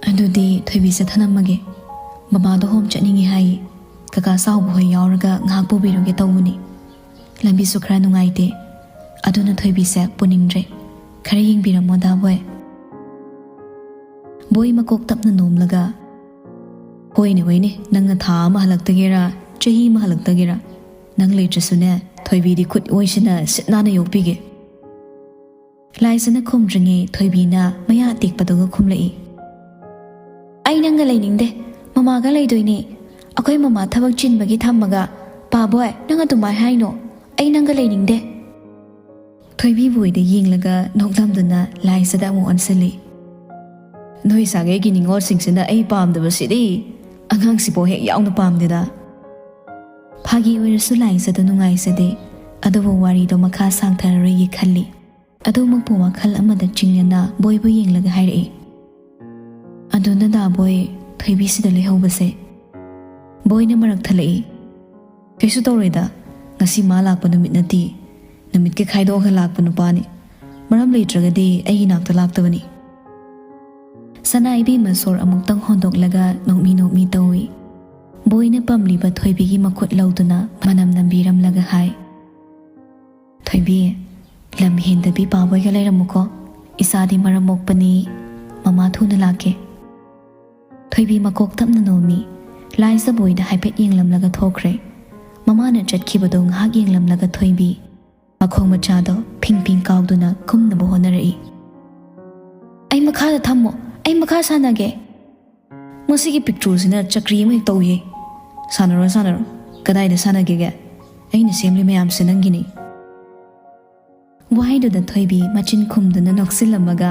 "ꯑꯗꯨꯗꯤ ꯊꯣꯏꯕꯤꯁꯦ ꯊꯅꯝꯃꯒꯦ꯫ ꯕꯕꯥꯗꯣ ꯍꯣꯝ ꯆꯠꯅꯤꯡꯉꯦ ꯍꯥꯏꯌꯦ꯫ ꯀꯀꯥ ꯆꯥꯎꯕ ꯍꯣꯏ ꯌꯥꯎꯔꯒ ꯉꯥꯏꯍꯥꯛ ꯄꯨꯕꯤꯔꯨꯒꯦ ꯇꯧꯕꯅꯤ꯫ ꯂꯝꯕꯤꯁꯨ ꯈꯔ ꯅꯨꯡꯉꯥꯏꯇꯦ꯫ ꯑꯗꯨꯅ ꯊꯣꯏꯕꯤꯁꯦ ꯄꯨꯅꯤꯡꯗ꯭ꯔꯦ꯫ ꯈꯔ ꯌꯦꯡꯕꯤꯔꯝꯃꯣ ꯗꯥ ꯕꯣꯏ꯫" ꯕꯣꯏ ꯃꯀꯣꯛ ꯇꯞꯅ ꯅꯣꯝꯂꯒ, "ꯍꯣꯏꯅꯦ, ꯍꯣꯏꯅꯦ, ꯅꯪꯅ ꯊꯥ ꯑꯃ ꯍꯜꯂꯛꯇꯒꯦꯔꯥ, ꯆꯍꯤ ꯑꯃ ꯍꯜꯂꯛꯇꯒꯦꯔꯥ, ꯅꯪ ꯂꯩꯇ꯭ꯔꯁꯨꯅꯦ, ꯊꯣꯏꯕꯤꯗꯤ ꯈꯨꯠ ꯑꯣꯏꯁꯤꯅ ꯁꯤꯠ ꯅꯥꯟꯅ ꯌꯣꯛꯄꯤꯒꯦ꯫" ꯂꯥꯏꯖꯅ ꯈꯨꯝꯗ꯭ꯔꯤꯉꯩ ꯊꯣꯏꯕꯤꯅ ꯃꯌꯥ ꯑꯇꯦꯛꯄꯗꯨꯒ ꯈꯨꯝꯂꯛꯏ꯫ "ꯑꯩ ꯅꯪꯒ ꯂꯩꯅꯤꯡꯗꯦ, ꯃꯃꯥꯒ ꯂꯩꯗꯣꯏꯅꯦ꯫ ꯑꯩꯈꯣꯏ ꯃꯃꯥ ꯊꯕꯛ ꯆꯤꯟꯕꯒꯤ ꯊꯝꯃꯒ, ꯄꯥꯕꯣꯏ, ꯅꯪ ꯑꯗꯨꯃꯥꯏ ꯍꯥꯏꯅꯣ꯫ ꯑꯩ ꯅꯪꯒ ꯂꯩꯅꯤꯡꯗꯦ꯫" ꯊꯣꯏꯕꯤ ꯕꯣꯏꯗ ꯌꯦꯡꯂꯒ ꯅꯣꯛꯂꯝꯗꯨꯅ ꯂꯥꯏꯖꯗ ꯑꯃꯨꯛ ꯑꯣꯟꯁꯤꯜꯂꯤ꯫ "ꯅꯣꯏ ꯁꯥꯒꯩꯒꯤ ꯅꯤꯉꯣꯜꯁꯤꯡꯁꯤꯅ ꯑꯩ ꯄꯥꯝꯗꯕꯁꯤꯗꯤ, ꯑꯉꯥꯡꯁꯤꯐꯥꯎ ꯍꯦꯛ ꯌꯥꯎꯅ ꯄꯥꯝꯗꯦꯗ꯫" ꯐꯥꯒꯤ ꯑꯣꯏꯔꯁꯨ ꯂꯥꯏꯖꯗ ꯅꯨꯡꯉꯥꯏꯖꯗꯦ, ꯑꯗꯨꯕꯨ ꯋꯥꯔꯤꯗꯣ ꯃꯈꯥ ꯁꯥꯡꯊꯔꯔꯣꯏꯒꯦ ꯈꯜꯂꯤ꯫ ꯑꯗꯨꯃꯛꯄꯨ ꯋꯥꯈꯜ ꯑꯃꯗ ꯆꯤꯡꯅꯅ ꯕꯣꯏꯕꯨ ꯌꯦꯡꯂꯒ ꯍꯥꯏꯔꯛꯏ, "ꯑꯗꯨꯅ ꯗꯥ ꯕꯣꯏ, ꯊꯣꯏꯕꯤꯁꯤꯗ ꯂꯩꯍꯧꯕꯁꯦ?" ꯕꯣꯏꯅ ꯃꯔꯛ ꯊꯠꯂꯛꯏ, "ꯀꯩꯁꯨ ꯇꯧꯔꯣꯏꯗ, ꯉꯁꯤ ꯃꯥ ꯂꯥꯛꯄ ꯅꯨꯃꯤꯠ ꯅꯠꯇꯦ꯫ ꯅꯨꯃꯤꯠꯀ ꯈꯥꯏꯗꯣꯛꯑꯒ ꯂꯥꯛꯄ ꯅꯨꯄꯥꯅꯤ꯫ ꯃꯔꯝ ꯂꯩꯇ꯭ꯔꯒꯗꯤ ꯑꯩꯒꯤ ꯅꯥꯛꯇ ꯂꯥꯛꯇꯕꯅꯤ꯫" ꯁꯅꯥ ꯏꯕꯦꯝꯃ ꯁꯣꯔ ꯑꯃꯨꯛꯇꯪ ꯍꯣꯟꯗꯣꯛꯂꯒ ꯅꯣꯛꯃꯤ ꯅꯣꯛꯃꯤ ꯇꯧꯏ꯫ ꯕꯣꯏꯅ ꯄꯝꯂꯤꯕ ꯊꯣꯏꯕꯤꯒꯤ ꯃꯈꯨꯠ ꯂꯧꯗꯨꯅ ꯃꯅꯝ ꯅꯝꯕꯤꯔꯝꯂꯒ ꯍꯥꯏ, "ꯊꯣꯏꯕꯤ, ꯂꯝ ꯍꯦꯟꯗꯕꯤ ꯄꯥꯕꯣꯏꯒ ꯂꯩꯔꯝꯃꯨꯀꯣ꯫ ꯏꯆꯥꯗꯤ ꯃꯔꯝ ꯃꯣꯛꯄꯅꯤ꯫ ꯃꯃꯥ ꯊꯨꯅ ꯂꯥꯛꯀꯦ꯫" ꯊꯣꯏꯕꯤ ꯃꯀꯣꯛ ꯇꯞꯅ ꯅꯣꯝꯃꯤ꯫ ꯂꯥꯏꯖ ꯕꯣꯏꯗ ꯍꯥꯏꯐꯦꯠ ꯌꯦꯡꯂꯝꯂꯒ ꯊꯣꯛꯈ꯭ꯔꯦ꯫ ꯃꯃꯥꯅ ꯆꯠꯈꯤꯕꯗꯣ ꯉꯥꯏꯍꯥꯛ ꯌꯦꯡꯂꯝꯂꯒ ꯊꯣꯏꯕꯤ ꯃꯈꯣꯡ ꯃꯆꯥꯗꯣ ꯐꯤꯡ ꯐꯤꯡ ꯀꯥꯎꯗꯨꯅ ꯀꯨꯝꯅꯕ ꯍꯣꯠꯅꯔꯛꯏ꯫ "ꯑꯩ ꯃꯈꯥꯗ ꯊꯝꯃꯣ, ꯑꯩ ꯃꯈꯥ ꯁꯥꯟꯅꯒꯦ꯫" "ꯃꯁꯤꯒꯤ ꯄꯤꯛꯇ꯭ꯔꯨꯁꯤꯅ ꯆꯀ꯭ꯔꯤ ꯑꯃ ꯍꯦꯛ ꯇꯧꯏꯍꯦ꯫ ꯁꯥꯟꯅꯔꯣ, ꯁꯥꯟꯅꯔꯣ꯫ ꯀꯗꯥꯏꯗ ꯁꯥꯟꯅꯒꯦꯒꯦ? ꯑꯩꯅ ꯁꯦꯝꯂꯤ ꯃꯌꯥꯝꯁꯦ ꯅꯪꯒꯤꯅꯤ꯫" ꯋꯥꯍꯩꯗꯨꯗ ꯊꯣꯏꯕꯤ ꯃꯆꯤꯟ ꯈꯨꯝꯗꯨꯅ ꯅꯣꯛꯁꯤꯜꯂꯝꯃꯒ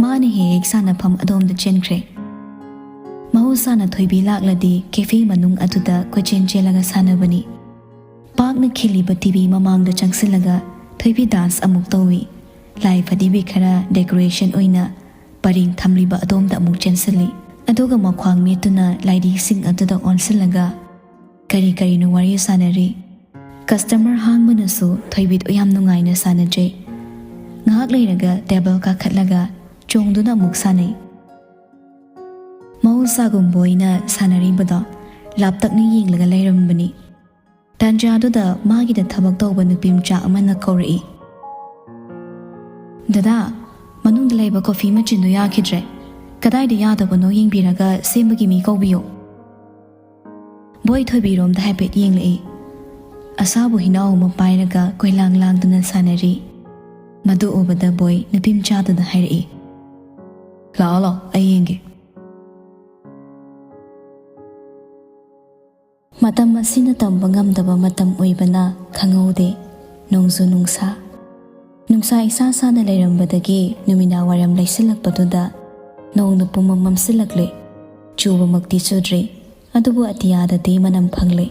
ꯃꯥꯅ ꯍꯦꯛ ꯍꯦꯛ ꯁꯥꯟꯅꯐꯝ ꯑꯗꯣꯝꯗ ꯆꯦꯟꯈ꯭ꯔꯦ꯫ ꯃꯍꯧꯁꯥꯅ ꯊꯣꯏꯕꯤ ꯂꯥꯛꯂꯗꯤ cafe ꯃꯅꯨꯡ ꯑꯗꯨꯗ ꯀꯣꯏꯆꯦꯟ ꯆꯦꯜꯂꯒ ꯁꯥꯟꯅꯕꯅꯤ꯫ ꯄꯥꯛꯅ ꯈꯤꯜꯂꯤꯕ ꯇꯤꯚꯤ ꯃꯃꯥꯡꯗ ꯆꯪꯁꯤꯜꯂꯒ ꯊꯣꯏꯕꯤ dance ꯑꯃꯨꯛ ꯇꯧꯏ꯫ ꯂꯥꯏ ꯐꯗꯤꯕꯤ ꯈꯔ decoration ꯑꯣꯏꯅ ꯄꯔꯦꯡ ꯊꯝꯂꯤꯕ ꯑꯗꯣꯝꯗ ꯑꯃꯨꯛ ꯆꯦꯟꯁꯤꯜꯂꯤ꯫ ꯑꯗꯨꯒ ꯃꯈ꯭ꯋꯥꯡ ꯃꯦꯠꯇꯨꯅ ꯂꯥꯏꯙꯤꯁꯤꯡ ꯑꯗꯨꯗ ꯑꯣꯟꯁꯤꯜꯂꯒ ꯀꯔꯤ ꯀꯔꯤꯅꯣ ꯋꯥꯔꯤ ꯁꯥꯟꯅꯔꯤ꯫ Customer ꯍꯥꯡꯕꯅꯁꯨ ꯊꯣꯏꯕꯤꯗꯨ ꯌꯥꯝ ꯅꯨꯡꯉꯥꯏꯅ ꯁꯥꯟꯅꯖꯩ꯫ ꯉꯥꯏꯍꯥꯛ ꯂꯩꯔꯒ table ꯀꯥꯈꯠꯂꯒ ꯆꯣꯡꯗꯨꯅ ꯑꯃꯨꯛ ꯁꯥꯟꯅꯩ꯫ ꯃꯍꯧꯁꯥꯒꯨꯝꯕ ꯑꯣꯏꯅ ꯁꯥꯟꯅꯔꯤꯕꯗꯣ ꯂꯥꯞꯇꯛꯅ ꯌꯦꯡꯂꯒ ꯂꯩꯔꯝꯕꯅꯤ꯫ ꯇꯥꯟꯖꯥꯗꯨꯗ ꯃꯥꯒꯤꯗ ꯊꯕꯛ ꯇꯧꯕ ꯅꯨꯄꯤ ꯃꯆꯥ ꯑꯃꯅ ꯀꯧꯔꯛꯏ, "ꯗꯗꯥ, ꯃꯅꯨꯡꯗ ꯂꯩꯕ coffee ꯃꯆꯤꯟꯗꯨ ꯌꯥꯈꯤꯗ꯭ꯔꯦ꯫ ꯀꯗꯥꯏꯗ ꯌꯥꯗꯕꯅꯣ ꯌꯦꯡꯕꯤꯔꯒ ꯁꯦꯝꯕꯒꯤ ꯃꯤ ꯀꯧꯕꯤꯌꯨ꯫" ꯕꯣꯏ ꯊꯣꯏꯕꯤꯔꯣꯝꯗ ꯍꯥꯏꯐꯦꯠ ꯌꯦꯡꯂꯛꯏ꯫ ꯑꯁꯥꯕ ꯍꯨꯏꯅꯥꯎ ꯑꯃ ꯄꯥꯏꯔꯒ ꯀꯣꯏꯂꯥꯡ ꯂꯥꯡꯗꯨꯅ ꯁꯥꯟꯅꯔꯤ꯫ ꯃꯗꯨ ꯎꯕꯗ ꯕꯣꯏ ꯅꯨꯄꯤ ꯃꯆꯥꯗꯨꯅ ꯍꯥꯏꯔꯛꯏ, "ꯂꯥꯛꯑꯣ, ꯂꯥꯛꯑꯣ, ꯑꯩ ꯌꯦꯡꯒꯦ꯫" ꯃꯇꯝ ꯑꯁꯤꯅ ꯇꯝꯕ ꯉꯝꯗꯕ ꯃꯇꯝ ꯑꯣꯏꯕꯅ ꯈꯪꯍꯧꯗꯦ꯫ ꯅꯣꯡꯖꯨ ꯅꯨꯡꯁꯥ, ꯅꯨꯡꯁꯥ ꯏꯁꯥ ꯁꯥꯅ ꯂꯩꯔꯝꯕꯗꯒꯤ ꯅꯨꯃꯤꯗꯥꯡ ꯋꯥꯏꯔꯝ ꯂꯩꯁꯤꯜꯂꯛꯄꯗꯨꯗ ꯅꯣꯡꯅ ꯄꯨꯝꯃꯝ ꯃꯝꯁꯤꯜꯂꯛꯂꯦ꯫ ꯆꯨꯕꯃꯛꯇꯤ ꯆꯨꯗ꯭ꯔꯤ, ꯑꯗꯨꯕꯨ ꯑꯇꯤꯌꯥꯗꯗꯤ ꯃꯅꯝ ꯐꯪꯂꯦ꯫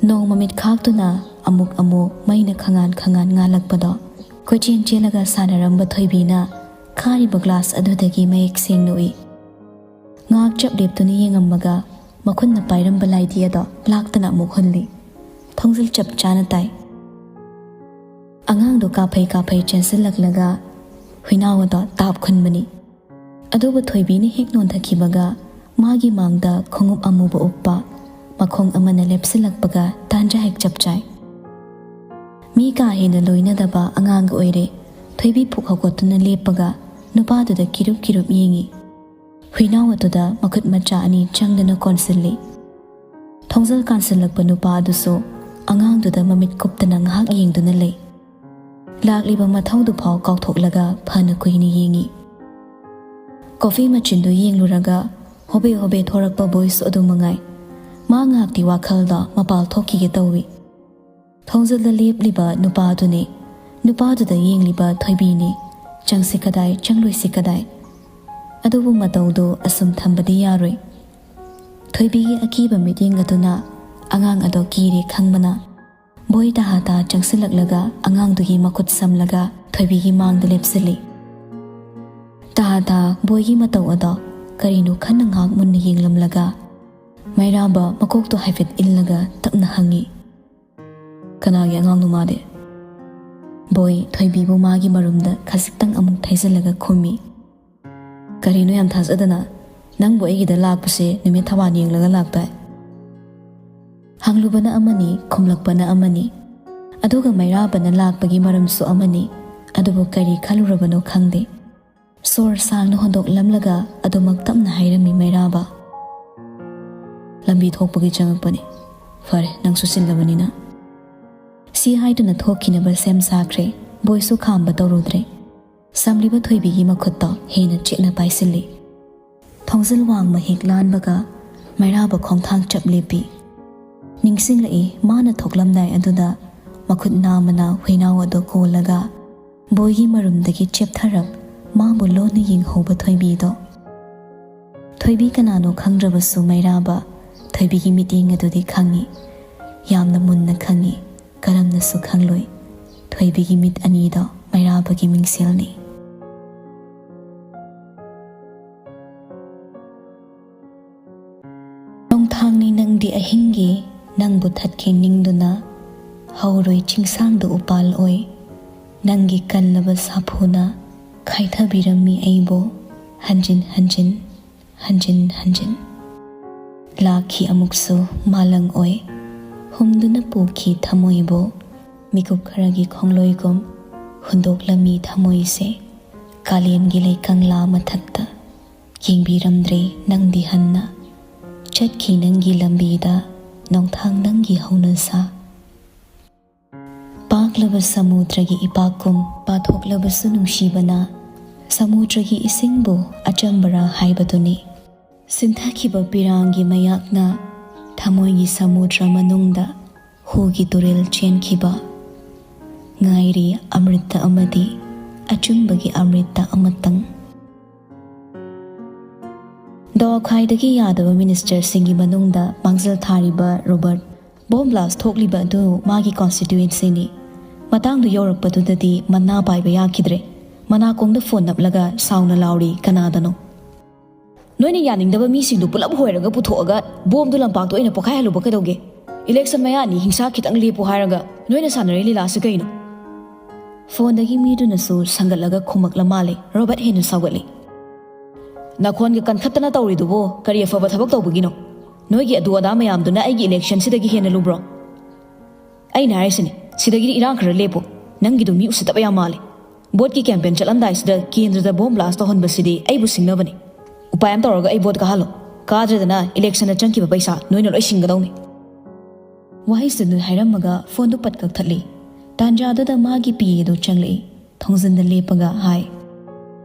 ꯅꯣꯡ ꯃꯃꯤꯠ ꯈꯥꯛꯇꯨꯅ ꯑꯃꯨꯛ ꯑꯃꯨꯛ ꯃꯩꯅ ꯈꯉꯥꯟ ꯈꯉꯥꯟ ꯉꯥꯜꯂꯛꯄꯗꯣ ꯀꯣꯏꯆꯦꯟ ꯆꯦꯜꯂꯒ ꯁꯥꯟꯅꯔꯝꯕ ꯊꯣꯏꯕꯤꯅ ꯈꯥꯔꯤꯕ glass ꯑꯗꯨꯗꯒꯤ ꯃꯌꯦꯛ ꯁꯦꯡꯅ ꯎꯏ꯫ ꯉꯥꯏꯍꯥꯛ ꯆꯞ ꯂꯦꯞꯇꯨꯅ ꯌꯦꯡꯉꯝꯃꯒ ꯃꯈꯨꯠꯅ ꯄꯥꯏꯔꯝꯕ ꯂꯥꯏꯙꯤ ꯑꯗꯣ ꯂꯥꯛꯇꯅ ꯑꯃꯨꯛ ꯍꯨꯜꯂꯤ꯫ ꯊꯣꯡꯖꯤꯜ ꯆꯞ ꯆꯥꯅ ꯇꯥꯏ꯫ ꯑꯉꯥꯡꯗꯣ ꯀꯥꯐꯩ ꯀꯥꯐꯩ ꯆꯦꯟꯁꯤꯜꯂꯛꯂꯒ ꯍꯨꯏꯅꯥꯎ ꯑꯗꯣ ꯇꯥꯞ ꯈꯨꯟꯕꯅꯤ꯫ ꯑꯗꯨꯕꯨ ꯊꯣꯏꯕꯤꯅ ꯍꯦꯛ ꯅꯣꯟꯊꯈꯤꯕꯒ ꯃꯥꯒꯤ ꯃꯥꯡꯗ ꯈꯣꯡꯎꯞ ꯑꯃꯨꯕ ꯎꯞꯄ ꯃꯈꯣꯡ ꯑꯃꯅ ꯂꯦꯞꯁꯤꯜꯂꯛꯄꯒ ꯇꯥꯟꯖꯥ ꯍꯦꯛ ꯆꯞ ꯆꯥꯏ꯫ ꯃꯤ ꯀꯥ ꯍꯦꯟꯅ ꯂꯣꯏꯅꯗꯕ ꯑꯉꯥꯡꯒ ꯑꯣꯏꯔꯦ꯫ ꯊꯣꯏꯕꯤ ꯐꯨꯛ ꯍꯧꯒꯠꯇꯨꯅ ꯂꯦꯞꯄꯒ ꯅꯨꯄꯥꯗꯨꯗ ꯀꯤꯔꯨꯞ ꯀꯤꯔꯨꯞ ꯌꯦꯡꯉꯤ꯫ ꯍꯨꯏꯅꯥꯎ ꯑꯗꯨꯗ ꯃꯈꯨꯠ ꯃꯆꯥ ꯑꯅꯤ ꯆꯪꯗꯨꯅ ꯀꯣꯟꯁꯤꯜꯂꯤ꯫ ꯊꯣꯡꯖꯤꯜ ꯀꯥꯟꯁꯤꯜꯂꯛꯄ ꯅꯨꯄꯥ ꯑꯗꯨꯁꯨ ꯑꯉꯥꯡꯗꯨꯗ ꯃꯃꯤꯠ ꯀꯨꯞꯇꯅ ꯉꯥꯏꯍꯥꯛ ꯌꯦꯡꯗꯨꯅ ꯂꯩ꯫ ꯂꯥꯛꯂꯤꯕ ꯃꯊꯧꯗꯨ ꯐꯥꯎ ꯀꯥꯎꯊꯣꯛꯂꯒ ꯐꯅ ꯀꯨꯏꯅ ꯌꯦꯡꯉꯤ꯫ Coffee ꯃꯆꯤꯟꯗꯨ ꯌꯦꯡꯂꯨꯔꯒ ꯍꯣꯕꯦ ꯍꯣꯕꯦ ꯊꯣꯔꯛꯄ ꯕꯣꯏꯁꯨ ꯑꯗꯨ ꯃꯉꯥꯏ꯫ ꯃꯥ ꯉꯥꯏꯍꯥꯛꯇꯤ ꯋꯥꯈꯜꯗ ꯃꯄꯥꯜ ꯊꯣꯛꯈꯤꯒꯦ ꯇꯧꯏ꯫ ꯊꯣꯡꯖꯤꯜꯗ ꯂꯦꯞꯂꯤꯕ ꯅꯨꯄꯥꯗꯨꯅꯤ꯫ ꯅꯨꯄꯥꯗꯨꯗ ꯌꯦꯡꯂꯤꯕ ꯊꯣꯏꯕꯤꯅꯤ꯫ ꯆꯪꯁꯤ ꯀꯗꯥꯏ, ꯆꯪꯂꯣꯏꯁꯤ ꯀꯗꯥꯏ? ꯑꯗꯨꯕꯨ ꯃꯇꯧꯗꯨ ꯑꯁꯨꯝ ꯊꯝꯕꯗꯤ ꯌꯥꯔꯣꯏ꯫ ꯊꯣꯏꯕꯤꯒꯤ ꯑꯀꯤꯕ ꯃꯤꯠꯌꯦꯡ ꯑꯗꯨꯅ ꯑꯉꯥꯡ ꯑꯗꯣ ꯀꯤꯔꯦ ꯈꯪꯕꯅ, ꯕꯣꯏ ꯇꯍꯥ ꯇꯍꯥ ꯆꯪꯁꯤꯜꯂꯛꯂꯒ ꯑꯉꯥꯡꯗꯨꯒꯤ ꯃꯈꯨꯠ ꯁꯝꯂꯒ ꯊꯣꯏꯕꯤꯒꯤ ꯃꯥꯡꯗ ꯂꯦꯞꯁꯤꯜꯂꯤ꯫ ꯇꯍꯥ ꯇꯍꯥ ꯕꯣꯏꯒꯤ ꯃꯇꯧ ꯑꯗꯣ ꯀꯔꯤꯅꯣ ꯈꯟꯅ ꯉꯥꯏꯍꯥꯛ ꯃꯨꯟꯅ ꯌꯦꯡꯂꯝꯂꯒ, ꯃꯩꯔꯥꯕ ꯃꯀꯣꯛꯇꯣ ꯍꯥꯏꯐꯦꯠ ꯏꯜꯂꯒ ꯇꯞꯅ ꯍꯪꯉꯤ, "ꯀꯅꯥꯒꯤ ꯑꯉꯥꯡꯅꯣ ꯃꯥꯗꯤ?" ꯕꯣꯏ ꯊꯣꯏꯕꯤꯕꯨ ꯃꯥꯒꯤ ꯃꯔꯨꯝꯗ ꯈꯖꯤꯛꯇꯪ ꯑꯃꯨꯛ ꯊꯩꯖꯤꯜꯂꯒ ꯈꯨꯝꯃꯤ, "ꯀꯔꯤꯅꯣ ꯌꯥꯝ ꯊꯥꯖꯗꯅ? ꯅꯪꯕꯨ ꯑꯩꯒꯤꯗ ꯂꯥꯛꯄꯁꯦ ꯅꯨꯃꯤꯠ ꯊꯋꯥꯟ ꯌꯦꯡꯂꯒ ꯂꯥꯛꯇꯥꯏ?" ꯍꯪꯂꯨꯕꯅ ꯑꯃꯅꯤ, ꯈꯨꯝꯂꯛꯄꯅ ꯑꯃꯅꯤ꯫ ꯑꯗꯨꯒ ꯃꯩꯔꯥꯕꯅ ꯂꯥꯛꯄꯒꯤ ꯃꯔꯝꯁꯨ ꯑꯃꯅꯤ꯫ ꯑꯗꯨꯕꯨ ꯀꯔꯤ ꯈꯜꯂꯨꯔꯕꯅꯣ ꯈꯪꯗꯦ꯫ ꯁꯣꯔ ꯁꯥꯡꯅ ꯍꯣꯟꯗꯣꯛꯂꯝꯂꯒ ꯑꯗꯨꯃꯛ ꯇꯞꯅ ꯍꯥꯏꯔꯝꯃꯤ ꯃꯩꯔꯥꯕ, "ꯂꯝꯕꯤ ꯊꯣꯛꯄꯒꯤ ꯆꯪꯉꯛꯄꯅꯤ꯫ ꯐꯔꯦ, ꯅꯪꯁꯨ ꯆꯤꯜꯂꯕꯅꯤꯅ꯫" ꯁꯤ ꯍꯥꯏꯗꯨꯅ ꯊꯣꯛꯈꯤꯅꯕ ꯁꯦꯝ ꯁꯥꯈ꯭ꯔꯦ꯫ ꯕꯣꯏꯁꯨ ꯈꯥꯝꯕ ꯇꯧꯔꯨꯗ꯭ꯔꯦ꯫ ꯁꯝꯂꯤꯕ ꯊꯣꯏꯕꯤꯒꯤ ꯃꯈꯨꯠꯇꯣ ꯍꯦꯟꯅ ꯆꯦꯠꯅ ꯄꯥꯏꯁꯤꯜꯂꯤ꯫ ꯊꯣꯡꯖꯤꯜ ꯋꯥꯡꯃ ꯍꯦꯛ ꯂꯥꯟꯕꯒ ꯃꯩꯔꯥꯕ ꯈꯣꯡꯊꯥꯡ ꯆꯞ ꯂꯦꯞꯄꯤ꯫ ꯅꯤꯡꯁꯤꯡꯂꯛꯏ, ꯃꯥꯅ ꯊꯣꯛꯂꯝꯗꯥꯏ ꯑꯗꯨꯗ ꯃꯈꯨꯠ ꯅꯥꯝꯃꯅ ꯍꯨꯏꯅꯥꯎ ꯑꯗꯨ ꯀꯣꯜꯂꯒ ꯕꯣꯏꯒꯤ ꯃꯔꯨꯝꯗꯒꯤ ꯆꯦꯞꯊꯔꯞ ꯃꯥꯕꯨ ꯂꯣꯟꯅ ꯌꯦꯡꯍꯧꯕ ꯊꯣꯏꯕꯤꯗꯣ꯫ ꯊꯣꯏꯕꯤ ꯀꯅꯥꯅꯣ ꯈꯪꯗ꯭ꯔꯕꯁꯨ ꯃꯩꯔꯥꯕ ꯊꯣꯏꯕꯤꯒꯤ ꯃꯤꯠꯌꯦꯡ ꯑꯗꯨꯗꯤ ꯈꯪꯏ꯫ ꯌꯥꯝꯅ ꯃꯨꯟꯅ ꯈꯪꯏ꯫ ꯀꯔꯝꯅꯁꯨ ꯈꯪꯂꯣꯏ? ꯊꯣꯏꯕꯤꯒꯤ ꯃꯤꯠ ꯑꯅꯤꯗꯣ ꯃꯩꯔꯥꯕꯒꯤ ꯃꯤꯡꯁꯦꯜꯅꯤ꯫ ꯅꯣꯡꯊꯥꯡꯅꯤ ꯅꯪꯗꯤ ꯑꯍꯤꯡꯒꯤ, ꯅꯪꯕꯨ ꯊꯠꯀꯦ ꯅꯤꯡꯗꯨꯅ ꯍꯧꯔꯣꯏ ꯆꯤꯡꯁꯥꯡꯗ ꯎꯄꯥꯜ ꯑꯣꯏ꯫ ꯅꯪꯒꯤ ꯀꯜꯂꯕ ꯁꯥꯐꯨꯅ ꯈꯥꯏꯊꯕꯤꯔꯝꯃꯤ ꯑꯩꯕꯨ ꯍꯟꯖꯤꯟ ꯍꯟꯖꯤꯟ, ꯍꯟꯖꯤꯟ ꯍꯟꯖꯤꯟ꯫ ꯂꯥꯛꯈꯤ ꯑꯃꯨꯛꯁꯨ ꯃꯥꯂꯪ ꯑꯣꯏ, ꯍꯨꯝꯗꯨꯅ ꯄꯨꯈꯤ ꯊꯃꯣꯏꯕꯨ꯫ ꯃꯤꯀꯨꯞ ꯈꯔꯒꯤ ꯈꯣꯡꯂꯣꯏꯒꯨꯝ ꯍꯨꯟꯗꯣꯛꯂꯝꯃꯤ ꯊꯃꯣꯏꯁꯦ ꯀꯥꯂꯦꯟꯒꯤ ꯂꯩꯀꯪꯂꯥ ꯃꯊꯛꯇ꯫ ꯌꯦꯡꯕꯤꯔꯝꯗ꯭ꯔꯦ ꯅꯪꯗꯤ ꯍꯟꯅ꯫ ꯆꯠꯈꯤ ꯅꯪꯒꯤ ꯂꯝꯕꯤꯗ ꯅꯣꯡꯊꯥꯡ ꯅꯪꯒꯤ ꯍꯧꯅꯁꯥ꯫ ꯄꯥꯛꯂꯕ ꯁꯃꯨꯗ꯭ꯔꯒꯤ ꯏꯄꯥꯛꯀꯨꯝ ꯄꯥꯊꯣꯛꯂꯕꯁꯨ ꯅꯨꯡꯁꯤꯕꯅ ꯁꯃꯨꯗ꯭ꯔꯒꯤ ꯏꯁꯤꯡꯕꯨ ꯑꯆꯝꯕꯔꯥ ꯍꯥꯏꯕꯗꯨꯅꯤ꯫ ꯁꯤꯟꯊꯈꯤꯕ ꯄꯤꯔꯥꯡꯒꯤ ꯃꯌꯥꯛꯅ ꯊꯃꯣꯏꯒꯤ ꯁꯃꯨꯗ꯭ꯔ ꯃꯅꯨꯡꯗ ꯍꯨꯒꯤ ꯇꯨꯔꯦꯜ ꯆꯦꯟꯈꯤꯕ꯫ ꯉꯥꯏꯔꯤ ꯑꯃ꯭ꯔꯤꯇ ꯑꯃꯗꯤ ꯑꯆꯨꯝꯕꯒꯤ ꯑꯃ꯭ꯔꯤꯇ ꯑꯃꯇꯪ꯫ ꯗꯣ ꯈ꯭ꯋꯥꯏꯗꯒꯤ ꯌꯥꯗꯕ ꯃꯤꯅꯤꯁꯇꯔꯁꯤꯡꯒꯤ ꯃꯅꯨꯡꯗ ꯃꯥꯡꯖꯤꯜ ꯊꯥꯔꯤꯕ ꯔꯣꯕꯔꯠ꯫ ꯕꯣꯝ ꯕ꯭ꯂꯥꯁ ꯊꯣꯛꯂꯤꯕ ꯑꯗꯨ ꯃꯥꯒꯤ ꯀꯣꯟꯁꯇꯤꯇ꯭ꯌꯨꯌꯦꯟꯁꯤꯅꯤ꯫ ꯃꯇꯥꯡꯗꯨ ꯌꯧꯔꯛꯄꯗꯨꯗꯗꯤ ꯃꯅꯥ ꯄꯥꯏꯕ ꯌꯥꯈꯤꯗ꯭ꯔꯦ꯫ ꯃꯅꯥꯀꯣꯡꯗ ꯐꯣꯟ ꯅꯞꯂꯒ ꯁꯥꯎꯅ ꯂꯥꯎꯔꯤ ꯀꯅꯥꯗꯅꯣ꯫ ꯅꯣꯏꯅ ꯌꯥꯅꯤꯡꯗꯕ ꯃꯤꯁꯤꯡꯗꯨ ꯄꯨꯂꯞ ꯍꯣꯏꯔꯒ ꯄꯨꯊꯣꯛꯑꯒ ꯕꯣꯝꯗꯨ ꯂꯝꯄꯥꯛꯇ ꯑꯣꯏꯅ ꯄꯣꯈꯥꯏꯍꯜꯂꯨꯕ ꯀꯩꯗꯧꯒꯦ? ꯏꯂꯦꯛꯁꯟ ꯃꯌꯥꯅꯤ, ꯍꯤꯡꯁꯥ ꯈꯤꯇꯪ ꯂꯦꯞꯄꯨ ꯍꯥꯏꯔꯒ ꯅꯣꯏꯅ ꯁꯥꯟꯅꯔꯤ ꯂꯤꯂꯥꯁꯤ ꯀꯩꯅꯣ? ꯐꯣꯟꯗꯒꯤ ꯃꯤꯗꯨꯅꯁꯨ ꯁꯪꯒꯠꯂꯒ ꯈꯨꯝꯃꯛꯂ ꯃꯥꯜꯂꯦ꯫ ꯔꯣꯕꯔꯠ ꯍꯦꯟꯅ ꯁꯥꯎꯒꯠꯂꯤ꯫ ꯅꯈꯣꯟꯒ ꯀꯟꯈꯠꯇꯅ ꯇꯧꯔꯤꯗꯨꯕꯨ ꯀꯔꯤ ꯑꯐꯕ ꯊꯕꯛ ꯇꯧꯕꯒꯤꯅꯣ? ꯅꯣꯏꯒꯤ ꯑꯗꯨ ꯑꯗꯥ ꯃꯌꯥꯝꯗꯨꯅ ꯑꯩꯒꯤ ꯏꯂꯦꯛꯁꯟꯁꯤꯗꯒꯤ ꯍꯦꯟꯅ ꯂꯨꯕ꯭ꯔꯣ? ꯑꯩꯅ ꯍꯥꯏꯔꯤꯁꯤꯅꯤ, ꯁꯤꯗꯒꯤꯗꯤ ꯏꯔꯥꯡ ꯈꯔ ꯂꯦꯞꯄꯨ꯫ ꯅꯪꯒꯤꯗꯨ ꯃꯤ ꯎꯁꯤꯠꯇꯕ ꯌꯥꯝ ꯃꯥꯜꯂꯦ꯫ ꯚꯣꯠꯀꯤ ꯀꯦꯝꯄꯦꯟ ꯆꯠꯂꯝꯗꯥꯏꯁꯤꯗ ꯀꯦꯟꯗ꯭ꯔꯗ ꯕꯣꯝ ꯕ꯭ꯂꯥꯁ ꯇꯧꯍꯟꯕꯁꯤꯗꯤ ꯑꯩꯕꯨ ꯁꯤꯡꯅꯕꯅꯤ꯫ ꯎꯄꯥꯏ ꯑꯃ ꯇꯧꯔꯒ ꯑꯩ ꯚꯣꯠ ꯀꯥꯍꯜꯂꯣ꯫ ꯀꯥꯗ꯭ꯔꯗꯅ ꯏꯂꯦꯛꯁꯟꯗ ꯆꯪꯈꯤꯕ ꯄꯩꯁꯥ ꯅꯣꯏꯅ ꯂꯣꯏ ꯁꯤꯡꯒꯗꯧꯅꯤ꯫ ꯋꯥꯍꯩꯁꯤꯗ ꯍꯥꯏꯔꯝꯃꯒ ꯐꯣꯟꯗꯨ ꯄꯠ ꯀꯛꯊꯠꯂꯤ꯫ ꯇꯥꯟꯖꯥꯗꯨꯗ ꯃꯥꯒꯤ ꯄꯤ ꯑꯦꯗꯨ ꯆꯪꯂꯛꯏ꯫ ꯊꯣꯡꯖꯤꯟꯗ ꯂꯦꯞꯄꯒ ꯍꯥꯏ,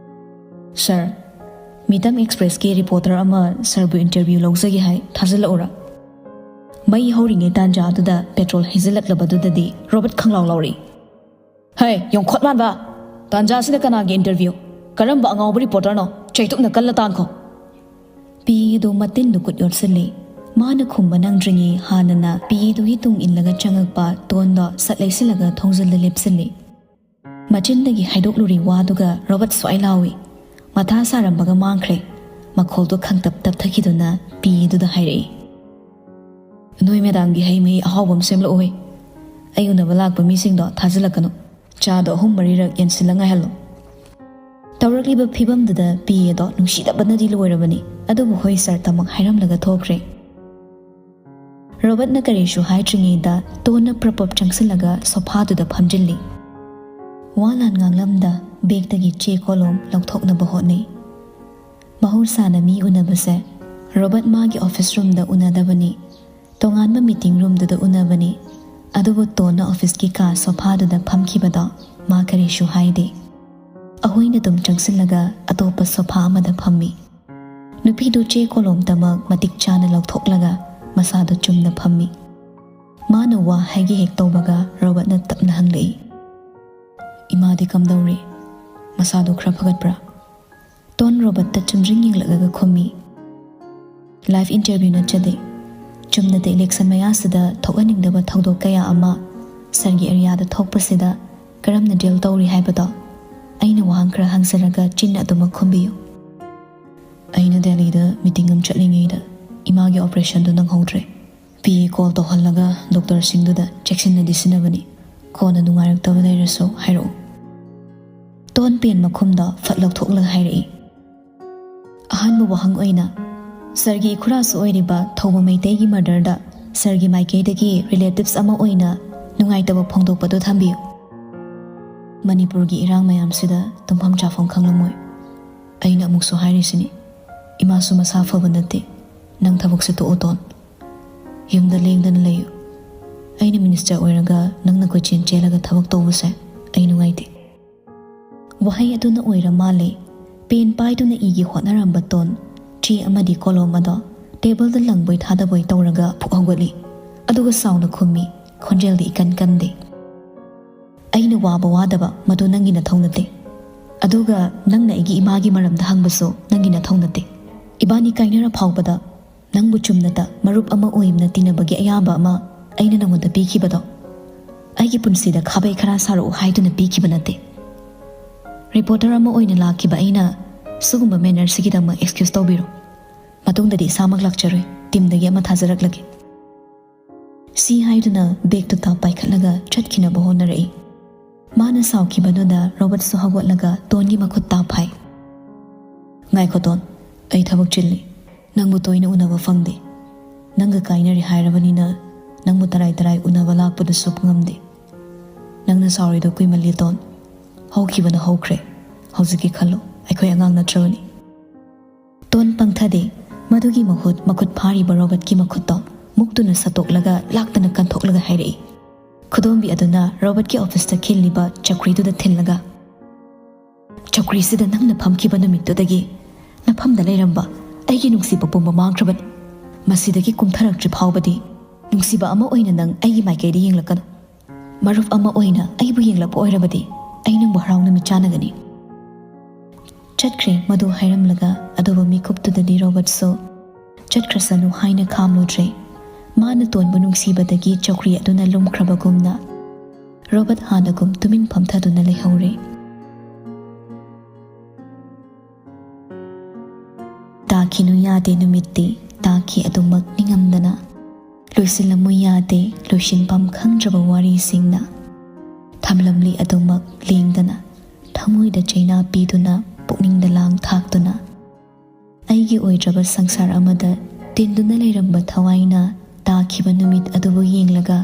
"ꯁꯥꯔ, ꯃꯤꯇꯝ ꯑꯦꯛꯁꯄ꯭ꯔꯦꯁꯀꯤ ꯔꯤꯄꯣꯔꯇꯔ ꯑꯃ ꯁꯥꯔꯕꯨ ꯏꯟꯇꯔꯚ꯭ꯌꯨ ꯂꯧꯖꯒꯦ ꯍꯥꯏ, ꯊꯥꯖꯤꯜꯂꯛꯎꯔꯥ?" ꯃꯩ ꯍꯧꯔꯤꯉꯩ ꯇꯥꯟꯖꯥꯗꯨꯗ ꯄꯦꯇ꯭ꯔꯣꯜ ꯍꯩꯖꯤꯜꯂꯛꯂꯕꯗꯨꯗꯗꯤ ꯔꯣꯕꯔꯠ ꯈꯪꯂꯥꯎ ꯂꯥꯎꯔꯛꯏ꯫ "ꯍꯩ, ꯌꯣꯡꯈꯣꯠ ꯃꯥꯟꯕ! ꯇꯥꯟꯖꯥꯁꯤꯗ ꯀꯅꯥꯒꯤ ꯏꯟꯇꯔꯚ꯭ꯌꯨ? ꯀꯔꯝꯕ ꯑꯉꯥꯎꯕ ꯔꯤꯄꯣꯔꯇꯔꯅꯣ? ꯆꯩꯇꯨꯞꯅ ꯀꯜꯂ ꯇꯥꯟꯈꯣ!" ꯄꯤ ꯑꯦꯗꯨ ꯃꯇꯤꯟꯗꯨ ꯈꯨꯠ ꯌꯣꯠꯁꯤꯜꯂꯤ꯫ ꯃꯥꯅ ꯈꯨꯝꯕ ꯅꯪꯗ꯭ꯔꯤꯉꯩ ꯍꯥꯟꯅꯅ ꯄꯤ ꯑꯦꯗꯨꯒꯤ ꯇꯨꯡ ꯏꯜꯂꯒ ꯆꯪꯉꯛꯄ ꯇꯣꯟꯗꯣ ꯁꯠ ꯂꯩꯁꯤꯜꯂꯒ ꯊꯣꯡꯖꯤꯜꯗ ꯂꯦꯞꯁꯤꯜꯂꯤ꯫ ꯃꯆꯤꯟꯗꯒꯤ ꯍꯥꯏꯗꯣꯛꯂꯨꯔꯤ ꯋꯥꯗꯨꯒ ꯔꯣꯕꯔꯠ ꯁ꯭ꯋꯥꯏ ꯂꯥꯎꯏ꯫ ꯃꯊꯥ ꯁꯥꯔꯝꯕꯒ ꯃꯥꯡꯈ꯭ꯔꯦ꯫ ꯃꯈꯣꯜꯗꯣ ꯈꯪꯇꯞ ꯇꯞꯊꯈꯤꯗꯨꯅ ꯄꯤ ꯑꯦꯗꯨꯗ ꯍꯥꯏꯔꯛꯏ, "ꯅꯣꯏ ꯃꯦꯗꯥꯝꯒꯤ ꯍꯩ ꯃꯍꯤ ꯑꯍꯥꯎꯕ ꯑꯃ ꯁꯦꯝꯂꯛꯎꯍꯦ꯫ ꯑꯩ ꯎꯅꯕ ꯂꯥꯛꯄ ꯃꯤꯁꯤꯡꯗꯣ ꯊꯥꯖꯤꯜꯂꯛꯀꯅꯨ꯫ ꯆꯥꯗꯣ ꯑꯍꯨꯝ ꯃꯔꯤꯔꯛ ꯌꯦꯟꯁꯤꯜꯂ ꯉꯥꯏꯍꯜꯂꯨ"꯫ ꯇꯧꯔꯛꯂꯤꯕ ꯐꯤꯕꯝꯗꯨꯗ ꯄꯤ ꯑꯦꯗꯣ ꯅꯨꯡꯁꯤꯗꯕꯅꯗꯤ ꯂꯣꯏꯔꯕꯅꯤ꯫ ꯑꯗꯨꯕꯨ ꯍꯣꯏ ꯁꯥꯔ, ꯇꯃꯛ ꯍꯥꯏꯔꯝꯂꯒ ꯊꯣꯛꯈ꯭ꯔꯦ꯫ ꯔꯣꯕꯔꯠꯅ ꯀꯔꯤꯁꯨ ꯍꯥꯏꯗ꯭ꯔꯤꯉꯩꯗ ꯇꯣꯟꯅ ꯄ꯭ꯔꯞ ꯄ꯭ꯔꯞ ꯆꯪꯁꯤꯜꯂꯒ ꯁꯣꯐꯥꯗꯨꯗ ꯐꯝꯖꯤꯜꯂꯤ꯫ ꯋꯥ ꯂꯥꯟ ꯉꯥꯡꯂꯝꯗ ꯕꯦꯒꯇꯒꯤ ꯆꯦ ꯀꯣꯂꯣꯝ ꯂꯧꯊꯣꯛꯅꯕ ꯍꯣꯠꯅꯩ꯫ ꯃꯍꯧꯁꯥꯅ ꯃꯤ ꯎꯅꯕꯁꯦ ꯔꯣꯕꯔꯠ ꯃꯥꯒꯤ ꯑꯣꯐꯤꯁ ꯔꯨꯝꯗ ꯎꯅꯗꯕꯅꯤ, ꯇꯣꯉꯥꯟꯕ ꯃꯤꯇꯤꯡ ꯔꯨꯝꯗꯨꯗ ꯎꯅꯕꯅꯤ꯫ ꯑꯗꯨꯕꯨ ꯇꯣꯟꯅ ꯑꯣꯐꯤꯁꯀꯤ ꯀꯥ ꯁꯣꯐꯥꯗꯨꯗ ꯐꯝꯈꯤꯕꯗꯣ ꯃꯥ ꯀꯔꯤꯁꯨ ꯍꯥꯏꯗꯦ꯫ ꯑꯍꯣꯏꯅ ꯑꯗꯨꯝ ꯆꯪꯁꯤꯜꯂꯒ ꯑꯇꯣꯞꯄ ꯁꯣꯐꯥ ꯑꯃꯗ ꯐꯝꯃꯤ꯫ ꯅꯨꯄꯤꯗꯨ ꯆꯦ ꯀꯣꯂꯣꯝꯇꯃꯛ ꯃꯇꯤꯛ ꯆꯥꯅ ꯂꯧꯊꯣꯛꯂꯒ ꯃꯁꯥꯗꯨ ꯆꯨꯝꯅ ꯐꯝꯃꯤ꯫ ꯃꯥꯅ ꯋꯥ ꯍꯥꯏꯒꯦ ꯍꯦꯛ ꯇꯧꯕꯒ ꯔꯣꯕꯔꯠꯅ ꯇꯞꯅ ꯍꯪꯂꯛꯏ, "ꯏꯃꯥꯗꯤ ꯀꯝꯗꯧꯔꯤ? ꯃꯁꯥꯗꯣ ꯈꯔ ꯐꯒꯠꯄ꯭ꯔꯥ?" ꯇꯣꯟ ꯔꯣꯕꯠꯇ ꯆꯨꯝꯗ꯭ꯔꯤꯡ ꯌꯦꯡꯂꯛꯂꯒ ꯈꯨꯝꯃꯤ, "ꯂꯥꯏꯐ ꯏꯟꯇꯔꯚ꯭ꯌꯨ ꯅꯠꯆꯗꯦ꯫ ꯆꯨꯝꯅꯇ ꯏꯂꯦꯛꯁꯟ ꯃꯌꯥꯁꯤꯗ ꯊꯣꯛꯍꯟꯅꯤꯡꯗꯕ ꯊꯧꯗꯣꯛ ꯀꯌꯥ ꯑꯃ ꯁꯥꯔꯒꯤ ꯑꯦꯔꯤꯌꯥꯗ ꯊꯣꯛꯄꯁꯤꯗ ꯀꯔꯝꯅ ꯗꯤꯜ ꯇꯧꯔꯤ ꯍꯥꯏꯕꯗꯣ ꯑꯩꯅ ꯋꯥꯍꯪ ꯈꯔ ꯍꯪꯖꯔꯒ ꯆꯤꯟ ꯑꯗꯨꯃꯛ ꯈꯨꯝꯕꯤꯌꯨ꯫" "ꯑꯩꯅ ꯗꯦꯜꯂꯤꯗ ꯃꯤꯇꯤꯡ ꯑꯃ ꯆꯠꯂꯤꯉꯩꯗ ꯏꯃꯥꯒꯤ ꯑꯣꯄꯔꯦꯁꯟꯗꯨ ꯅꯪꯍꯧꯗ꯭ꯔꯦ꯫ ꯄꯤ ꯑꯦ ꯀꯣꯜ ꯇꯧꯍꯜꯂꯒ ꯗꯣꯛꯇꯔꯁꯤꯡꯗꯨꯗ ꯆꯦꯛꯁꯤꯟꯅꯗꯤ ꯁꯤꯟꯅꯕꯅꯤ꯫ ꯀꯣꯟꯅ ꯅꯨꯡꯉꯥꯏꯔꯛꯇꯕ ꯂꯩꯔꯁꯨ ꯍꯥꯏꯔꯛꯎ꯫" ꯇꯣꯟ ꯄꯦꯟ ꯃꯈꯨꯝꯗꯣ ꯐꯠ ꯂꯧꯊꯣꯛꯂꯒ ꯍꯥꯏꯔꯛꯏ꯫ ꯑꯍꯥꯟꯕ ꯋꯥꯍꯪ ꯑꯣꯏꯅ, ꯁꯥꯔꯒꯤ ꯏꯈꯨꯔꯥꯁꯨ ꯑꯣꯏꯔꯤꯕ ꯊꯧꯕ ꯃꯩꯇꯩꯒꯤ ꯃꯔꯗꯔꯗ ꯁꯥꯔꯒꯤ ꯃꯥꯏꯀꯩꯗꯒꯤ ꯔꯤꯂꯦꯇꯤꯚꯁ ꯑꯃ ꯑꯣꯏꯅ ꯅꯨꯡꯉꯥꯏꯇꯕ ꯐꯣꯡꯗꯣꯛꯄꯗꯨ ꯊꯝꯕꯤꯌꯨ꯫ ꯃꯅꯤꯄꯨꯔꯒꯤ ꯏꯔꯥꯡ ꯃꯌꯥꯝꯁꯤꯗ ꯇꯨꯝꯐꯝ ꯆꯥꯐꯝ ꯈꯪꯂꯝꯃꯣꯏ꯫ ꯑꯩꯅ ꯑꯃꯨꯛꯁꯨ ꯍꯥꯏꯔꯤꯁꯤꯅꯤ, ꯏꯃꯥꯁꯨ ꯃꯁꯥ ꯐꯕ ꯅꯠꯇꯦ꯫ ꯅꯪ ꯊꯕꯛꯁꯦ ꯇꯣꯛꯑꯣ, ꯇꯣꯟ꯫ ꯌꯨꯝꯗ ꯂꯦꯡꯗꯅ ꯂꯩꯌꯨ꯫ ꯑꯩꯅ ꯃꯤꯅꯤꯁꯇꯔ ꯑꯣꯏꯔꯒ ꯅꯪꯅ ꯀꯣꯏꯆꯦꯟ ꯆꯦꯜꯂꯒ ꯊꯕꯛ ꯇꯧꯕꯁꯦ ꯑꯩ ꯅꯨꯡꯉꯥꯏꯇꯦ꯫ ꯋꯥꯍꯩ ꯑꯗꯨꯅ ꯑꯣꯏꯔ ꯃꯥꯜꯂꯦ, ꯄꯦꯟ ꯄꯥꯏꯗꯨꯅ ꯏꯒꯦ ꯍꯣꯠꯅꯔꯝꯕ ꯇꯣꯟ ꯆꯦ ꯑꯃꯗꯤ ꯀꯣꯂꯣꯝ ꯑꯗꯣ ꯇꯦꯕꯜꯗ ꯂꯪꯕꯣꯏ ꯊꯥꯗꯕꯣꯏ ꯇꯧꯔꯒ ꯐꯨꯛ ꯍꯧꯒꯠꯂꯤ꯫ ꯑꯗꯨꯒ ꯁꯥꯎꯅ ꯈꯨꯝꯃꯤ, ꯈꯣꯟꯖꯦꯜꯗꯤ ꯏꯀꯟ ꯀꯟꯗꯦ꯫ "ꯑꯩꯅ ꯋꯥꯕ ꯋꯥꯗꯕ ꯃꯗꯨ ꯅꯪꯒꯤ ꯅꯊꯧ ꯅꯠꯇꯦ꯫ ꯑꯗꯨꯒ ꯅꯪꯅ ꯑꯩꯒꯤ ꯏꯃꯥꯒꯤ ꯃꯔꯝꯗ ꯍꯪꯕꯁꯨ ꯅꯪꯒꯤ ꯅꯊꯧ ꯅꯠꯇꯦ꯫ ꯏꯕꯥꯅꯤ ꯀꯥꯏꯅꯔ ꯐꯥꯎꯕꯗ ꯅꯪꯕꯨ ꯆꯨꯝꯅꯇ ꯃꯔꯨꯞ ꯑꯃ ꯑꯣꯏꯅ ꯇꯤꯟꯅꯕꯒꯤ ꯑꯌꯥꯕ ꯑꯃ ꯑꯩꯅ ꯅꯉꯣꯟꯗ ꯄꯤꯈꯤꯕꯗꯣ, ꯑꯩꯒꯤ ꯄꯨꯟꯁꯤꯗ ꯈꯥꯕꯩ ꯈꯔꯥ ꯁꯥꯔꯛꯎ ꯍꯥꯏꯗꯨꯅ ꯄꯤꯈꯤꯕ ꯅꯠꯇꯦ꯫ ꯔꯤꯄꯣꯔꯇꯔ ꯑꯃ ꯑꯣꯏꯅ ꯂꯥꯛꯈꯤꯕ ꯑꯩꯅ ꯁꯤꯒꯨꯝꯕ ꯃꯦꯅꯔꯁꯤꯒꯤꯗꯃꯛ ꯑꯦꯛꯁꯀ꯭ꯌꯨꯁ ꯇꯧꯕꯤꯔꯣ꯫ ꯃꯇꯨꯡꯗꯗꯤ ꯏꯁꯥꯃꯛ ꯂꯥꯛꯆꯔꯣꯏ, ꯇꯤꯝꯗꯒꯤ ꯑꯃ ꯊꯥꯖꯔꯛꯂꯒꯦ꯫" ꯁꯤ ꯍꯥꯏꯗꯨꯅ ꯕꯦꯒꯇꯨ ꯇꯥꯞ ꯄꯥꯏꯈꯠꯂꯒ ꯆꯠꯈꯤꯅꯕ ꯍꯣꯠꯅꯔꯛꯏ꯫ ꯃꯥꯅ ꯁꯥꯎꯈꯤꯕꯗꯨꯗ ꯔꯣꯕꯔꯠꯁꯨ ꯍꯧꯒꯠꯂꯒ ꯇꯣꯟꯒꯤ ꯃꯈꯨꯠ ꯇꯥꯞ ꯐꯥꯏ꯫ "ꯉꯥꯏꯈꯣ ꯇꯣꯟ, ꯑꯩ ꯊꯕꯛ ꯆꯤꯜꯂꯤ꯫ ꯅꯪꯕꯨ ꯇꯣꯏꯅ ꯎꯅꯕ ꯐꯪꯗꯦ꯫ ꯅꯪꯒ ꯀꯥꯏꯅꯔꯦ ꯍꯥꯏꯔꯕꯅꯤꯅ ꯅꯪꯕꯨ ꯇꯔꯥꯏ ꯇꯔꯥꯏ ꯎꯅꯕ ꯂꯥꯛꯄꯗꯨꯁꯨ ꯉꯝꯗꯦ꯫ ꯅꯪꯅ ꯁꯥꯎꯔꯤꯗꯣ ꯀꯨꯏꯃꯜꯂꯤ ꯇꯣꯟ꯫ ꯍꯧꯈꯤꯕꯅ ꯍꯧꯈ꯭ꯔꯦ꯫ ꯍꯧꯖꯤꯛꯀꯤ ꯈꯜꯂꯨ, ꯑꯩꯈꯣꯏ ꯑꯉꯥꯡ ꯅꯠꯇ꯭ꯔꯕꯅꯤ꯫" ꯇꯣꯟ ꯄꯪꯊꯗꯦ꯫ ꯃꯗꯨꯒꯤ ꯃꯍꯨꯠ ꯃꯈꯨꯠ ꯐꯥꯔꯤꯕ ꯔꯣꯕꯔꯠꯀꯤ ꯃꯈꯨꯠꯇꯣ ꯃꯨꯛꯇꯨꯅ ꯁꯠꯇꯣꯛꯂꯒ ꯂꯥꯛꯇꯅ ꯀꯟꯊꯣꯛꯂꯒ ꯍꯥꯏꯔꯛꯏ꯫ ꯈꯨꯗꯣꯝꯕꯤ ꯑꯗꯨꯅ ꯔꯣꯕꯔꯠꯀꯤ ꯑꯣꯐꯤꯁꯇ ꯈꯤꯜꯂꯤꯕ ꯆꯧꯀ꯭ꯔꯤꯗꯨꯗ ꯊꯤꯜꯂꯒ, "ꯆꯧꯀ꯭ꯔꯤꯁꯤꯗ ꯅꯪꯅ ꯐꯝꯈꯤꯕ ꯅꯨꯃꯤꯠꯇꯨꯗꯒꯤ ꯅꯐꯝꯗ ꯂꯩꯔꯝꯕ ꯑꯩꯒꯤ ꯅꯨꯡꯁꯤꯕ ꯄꯨꯝꯕ ꯃꯥꯡꯈ꯭ꯔꯕꯅꯤ꯫ ꯃꯁꯤꯗꯒꯤ ꯀꯨꯝꯊꯔꯛꯇ꯭ꯔꯤ ꯐꯥꯎꯕꯗꯤ ꯅꯨꯡꯁꯤꯕ ꯑꯃ ꯑꯣꯏꯅ ꯅꯪ ꯑꯩꯒꯤ ꯃꯥꯏꯀꯩꯗ ꯌꯦꯡꯂꯛꯀꯅꯨ꯫ ꯃꯔꯨꯞ ꯑꯃ ꯑꯣꯏꯅ ꯑꯩꯕꯨ ꯌꯦꯡꯂꯛꯄ ꯑꯣꯏꯔꯕꯗꯤ ꯑꯩ ꯅꯪꯕꯨ ꯍꯔꯥꯎ ꯅꯨꯃꯤꯠ ꯆꯥꯟꯅꯒꯅꯤ꯫ ꯆꯠꯈ꯭ꯔꯦ ꯃꯗꯨ ꯍꯥꯏꯔꯝꯂꯒ, ꯑꯗꯨꯕꯨ ꯃꯤꯀꯨꯞꯇꯨꯗꯗꯤ ꯔꯣꯕꯔꯠꯁꯨ ꯆꯠꯈ꯭ꯔꯁꯅꯨ ꯍꯥꯏꯅ ꯈꯥꯝꯂꯨꯗ꯭ꯔꯦ꯫ ꯃꯥꯅ ꯇꯣꯟꯕ ꯅꯨꯡꯁꯤꯕꯗꯒꯤ ꯆꯧꯀ꯭ꯔꯤ ꯑꯗꯨꯅ ꯂꯨꯝꯈ꯭ꯔꯕꯒꯨꯝꯅ ꯔꯣꯕꯔꯠ ꯍꯥꯟꯅꯒꯨꯝ ꯇꯨꯃꯤꯟ ꯐꯝꯊꯗꯨꯅ ꯂꯩꯍꯧꯔꯦ꯫ ꯇꯥꯈꯤꯅꯨ ꯌꯥꯗꯦ ꯅꯨꯃꯤꯠꯇꯤ, ꯇꯥꯈꯤ ꯑꯗꯨꯃꯛ ꯅꯤꯡꯉꯝꯗꯅ꯫ ꯂꯣꯏꯁꯤꯜꯂꯝꯃꯨ ꯌꯥꯗꯦ ꯂꯣꯏꯁꯤꯟꯐꯝ ꯈꯪꯗ꯭ꯔꯕ ꯋꯥꯔꯤꯁꯤꯡꯅ꯫ ꯊꯝꯂꯝꯂꯤ ꯑꯗꯨꯃꯛ ꯂꯦꯡꯗꯅ, ꯊꯃꯣꯏꯗ ꯆꯩꯅꯥ ꯄꯤꯗꯨꯅ, ꯄꯨꯛꯅꯤꯡꯗ ꯂꯥꯡ ꯊꯥꯛꯇꯨꯅ꯫ ꯑꯩꯒꯤ ꯑꯣꯏꯗ꯭ꯔꯕ ꯁꯪꯁꯥꯔ ꯑꯃꯗ ꯇꯤꯟꯗꯨꯅ ꯂꯩꯔꯝꯕ ꯊꯋꯥꯏꯅ ꯇꯥꯈꯤꯕ ꯅꯨꯃꯤꯠ ꯑꯗꯨꯕꯨ ꯌꯦꯡꯂꯒ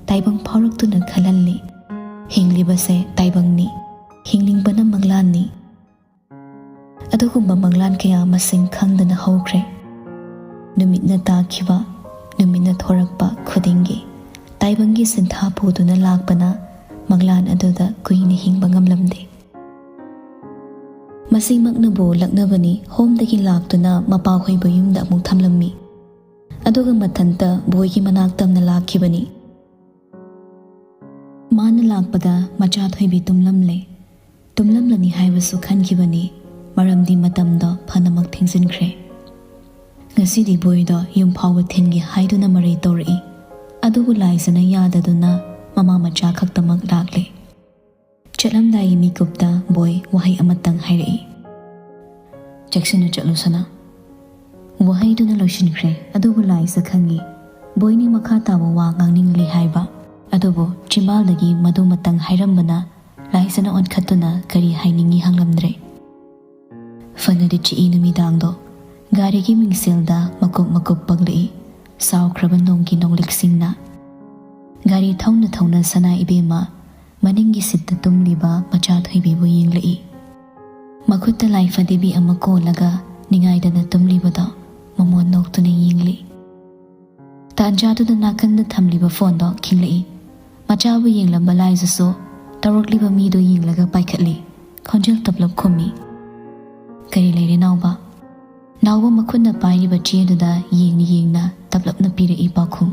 ꯇꯥꯏꯕꯪ ꯐꯥꯎꯔꯛꯇꯨꯅ ꯈꯜꯍꯜꯂꯤ꯫ ꯍꯤꯡꯂꯤꯕꯁꯦ ꯇꯥꯏꯕꯪꯅꯤ, ꯍꯤꯡꯅꯤꯡꯕꯅ ꯃꯪꯂꯥꯟꯅꯤ꯫ ꯑꯗꯨꯒꯨꯝꯕ ꯃꯪꯂꯥꯟ ꯀꯌꯥ ꯃꯁꯤꯡ ꯈꯪꯗꯅ ꯍꯧꯈ꯭ꯔꯦ꯫ ꯅꯨꯃꯤꯠꯅ ꯇꯥꯈꯤꯕ, ꯅꯨꯃꯤꯠꯅ ꯊꯣꯔꯛꯄ ꯈꯨꯗꯤꯡꯒꯤ ꯇꯥꯏꯕꯪꯒꯤ ꯁꯤꯟꯊꯥ ꯄꯨꯗꯨꯅ ꯂꯥꯛꯄꯅ ꯃꯪꯂꯥꯟ ꯑꯗꯨꯗ ꯀꯨꯏꯅ ꯍꯤꯡꯕ ꯉꯝꯂꯝꯗꯦ꯫ ꯃꯁꯤꯃꯛꯅꯕꯨ ꯂꯛꯅꯕꯅꯤ ꯍꯣꯝꯗꯒꯤ ꯂꯥꯛꯇꯨꯅ ꯃꯄꯥ ꯍꯣꯏꯕ ꯌꯨꯝꯗ ꯑꯃꯨꯛ ꯊꯝꯂꯝꯃꯤ꯫ ꯑꯗꯨꯒ ꯃꯊꯟꯇ ꯕꯣꯏꯒꯤ ꯃꯅꯥꯛ ꯇꯝꯅ ꯂꯥꯛꯈꯤꯕꯅꯤ꯫ ꯃꯥꯅ ꯂꯥꯛꯄꯗ ꯃꯆꯥ ꯊꯣꯏꯕꯤ ꯇꯨꯝꯂꯝꯂꯦ꯫ ꯇꯨꯝꯂꯝꯂꯅꯤ ꯍꯥꯏꯕꯁꯨ ꯈꯟꯈꯤꯕꯅꯤ, ꯃꯔꯝꯗꯤ ꯃꯇꯝꯗꯣ ꯐꯅꯃꯛ ꯊꯦꯡꯖꯤꯟꯈ꯭ꯔꯦ꯫ ꯉꯁꯤꯗꯤ ꯕꯣꯏꯗꯣ ꯌꯨꯝ ꯐꯥꯎꯕ ꯊꯤꯟꯒꯦ ꯍꯥꯏꯗꯨꯅ ꯃꯔꯩ ꯇꯧꯔꯛꯏ꯫ ꯑꯗꯨꯕꯨ ꯂꯥꯏꯖꯅ ꯌꯥꯗꯗꯨꯅ ꯃꯃꯥ ꯃꯆꯥ ꯈꯛꯇꯃꯛ ꯂꯥꯛꯂꯦ꯫ ꯆꯠꯂꯝꯗꯥꯏꯒꯤ ꯃꯤꯀꯨꯞꯇ ꯕꯣꯏ ꯋꯥꯍꯩ ꯑꯃꯇꯪ ꯍꯥꯏꯔꯛꯏ, "ꯆꯦꯛꯁꯤꯟꯅ ꯆꯠꯂꯨ ꯁꯅꯥ"꯫ ꯋꯥꯍꯩꯗꯨꯅ ꯂꯣꯏꯁꯤꯟꯈ꯭ꯔꯦ꯫ ꯑꯗꯨꯕꯨ ꯂꯥꯏꯖ ꯈꯪꯉꯤ, ꯕꯣꯏꯅꯤ ꯃꯈꯥ ꯇꯥꯕ ꯋꯥ ꯉꯥꯡꯅꯤꯡꯂꯤ ꯍꯥꯏꯕ꯫ ꯑꯗꯨꯕꯨ ꯆꯤꯝꯕꯥꯜꯗꯒꯤ ꯃꯗꯨꯃꯇꯪ ꯍꯥꯏꯔꯝꯕꯅ ꯂꯥꯏꯖꯅ ꯑꯣꯟꯈꯠꯇꯨꯅ ꯀꯔꯤ ꯍꯥꯏꯅꯤꯡꯉꯤ ꯍꯪꯂꯝꯗ꯭ꯔꯦ꯫ ꯐꯅꯗꯤ ꯆꯤꯛꯏ ꯅꯨꯃꯤꯗꯥꯡꯗꯣ꯫ ꯒꯥꯔꯤꯒꯤ ꯃꯤꯡꯁꯦꯜꯗ ꯃꯀꯨꯞ ꯃꯀꯨꯞ ꯄꯛꯂꯛꯏ ꯆꯥꯎꯈ꯭ꯔꯕ ꯅꯣꯡꯒꯤ ꯅꯣꯡꯂꯤꯛꯁꯤꯡꯅ꯫ ꯒꯥꯔꯤ ꯊꯧꯅ ꯊꯧꯅ ꯁꯅꯥ ꯏꯕꯦꯝꯃ ꯃꯅꯤꯡꯒꯤ ꯁꯤꯠꯇ ꯇꯨꯝꯂꯤꯕ ꯃꯆꯥ ꯊꯣꯏꯕꯤꯕꯨ ꯌꯦꯡꯂꯛꯏ꯫ ꯃꯈꯨꯠꯇ ꯂꯥꯏ ꯐꯗꯤꯕꯤ ꯑꯃ ꯀꯣꯜꯂꯒ ꯅꯤꯡꯉꯥꯏꯗꯅ ꯇꯨꯝꯂꯤꯕꯗꯣ ꯃꯃꯣꯟ ꯅꯣꯛꯇꯨꯅ ꯌꯦꯡꯂꯤ꯫ ꯇꯥꯟꯖꯥꯗꯨꯗ ꯅꯥꯀꯟꯗ ꯊꯝꯂꯤꯕ ꯐꯣꯟꯗꯣ ꯈꯤꯡꯂꯛꯏ꯫ ꯃꯆꯥꯕꯨ ꯌꯦꯡꯂꯝꯕ ꯂꯥꯏꯖꯁꯨ ꯇꯧꯔꯛꯂꯤꯕ ꯃꯤꯗꯨ ꯌꯦꯡꯂꯒ ꯄꯥꯏꯈꯠꯂꯤ꯫ ꯈꯣꯟꯖꯦꯜ ꯇꯞꯂꯞ ꯈꯨꯝꯃꯤ, "ꯀꯔꯤ ꯂꯩꯔꯦ ꯅꯥꯎꯕ?" ꯅꯥꯎꯕ ꯃꯈꯨꯠꯅ ꯄꯥꯏꯔꯤꯕ ꯆꯦꯗꯨꯗ ꯌꯦꯡꯅ ꯌꯦꯡꯅ ꯇꯞꯂꯞꯅ ꯄꯤꯔꯛꯏ ꯄꯥꯎꯈꯨꯝ,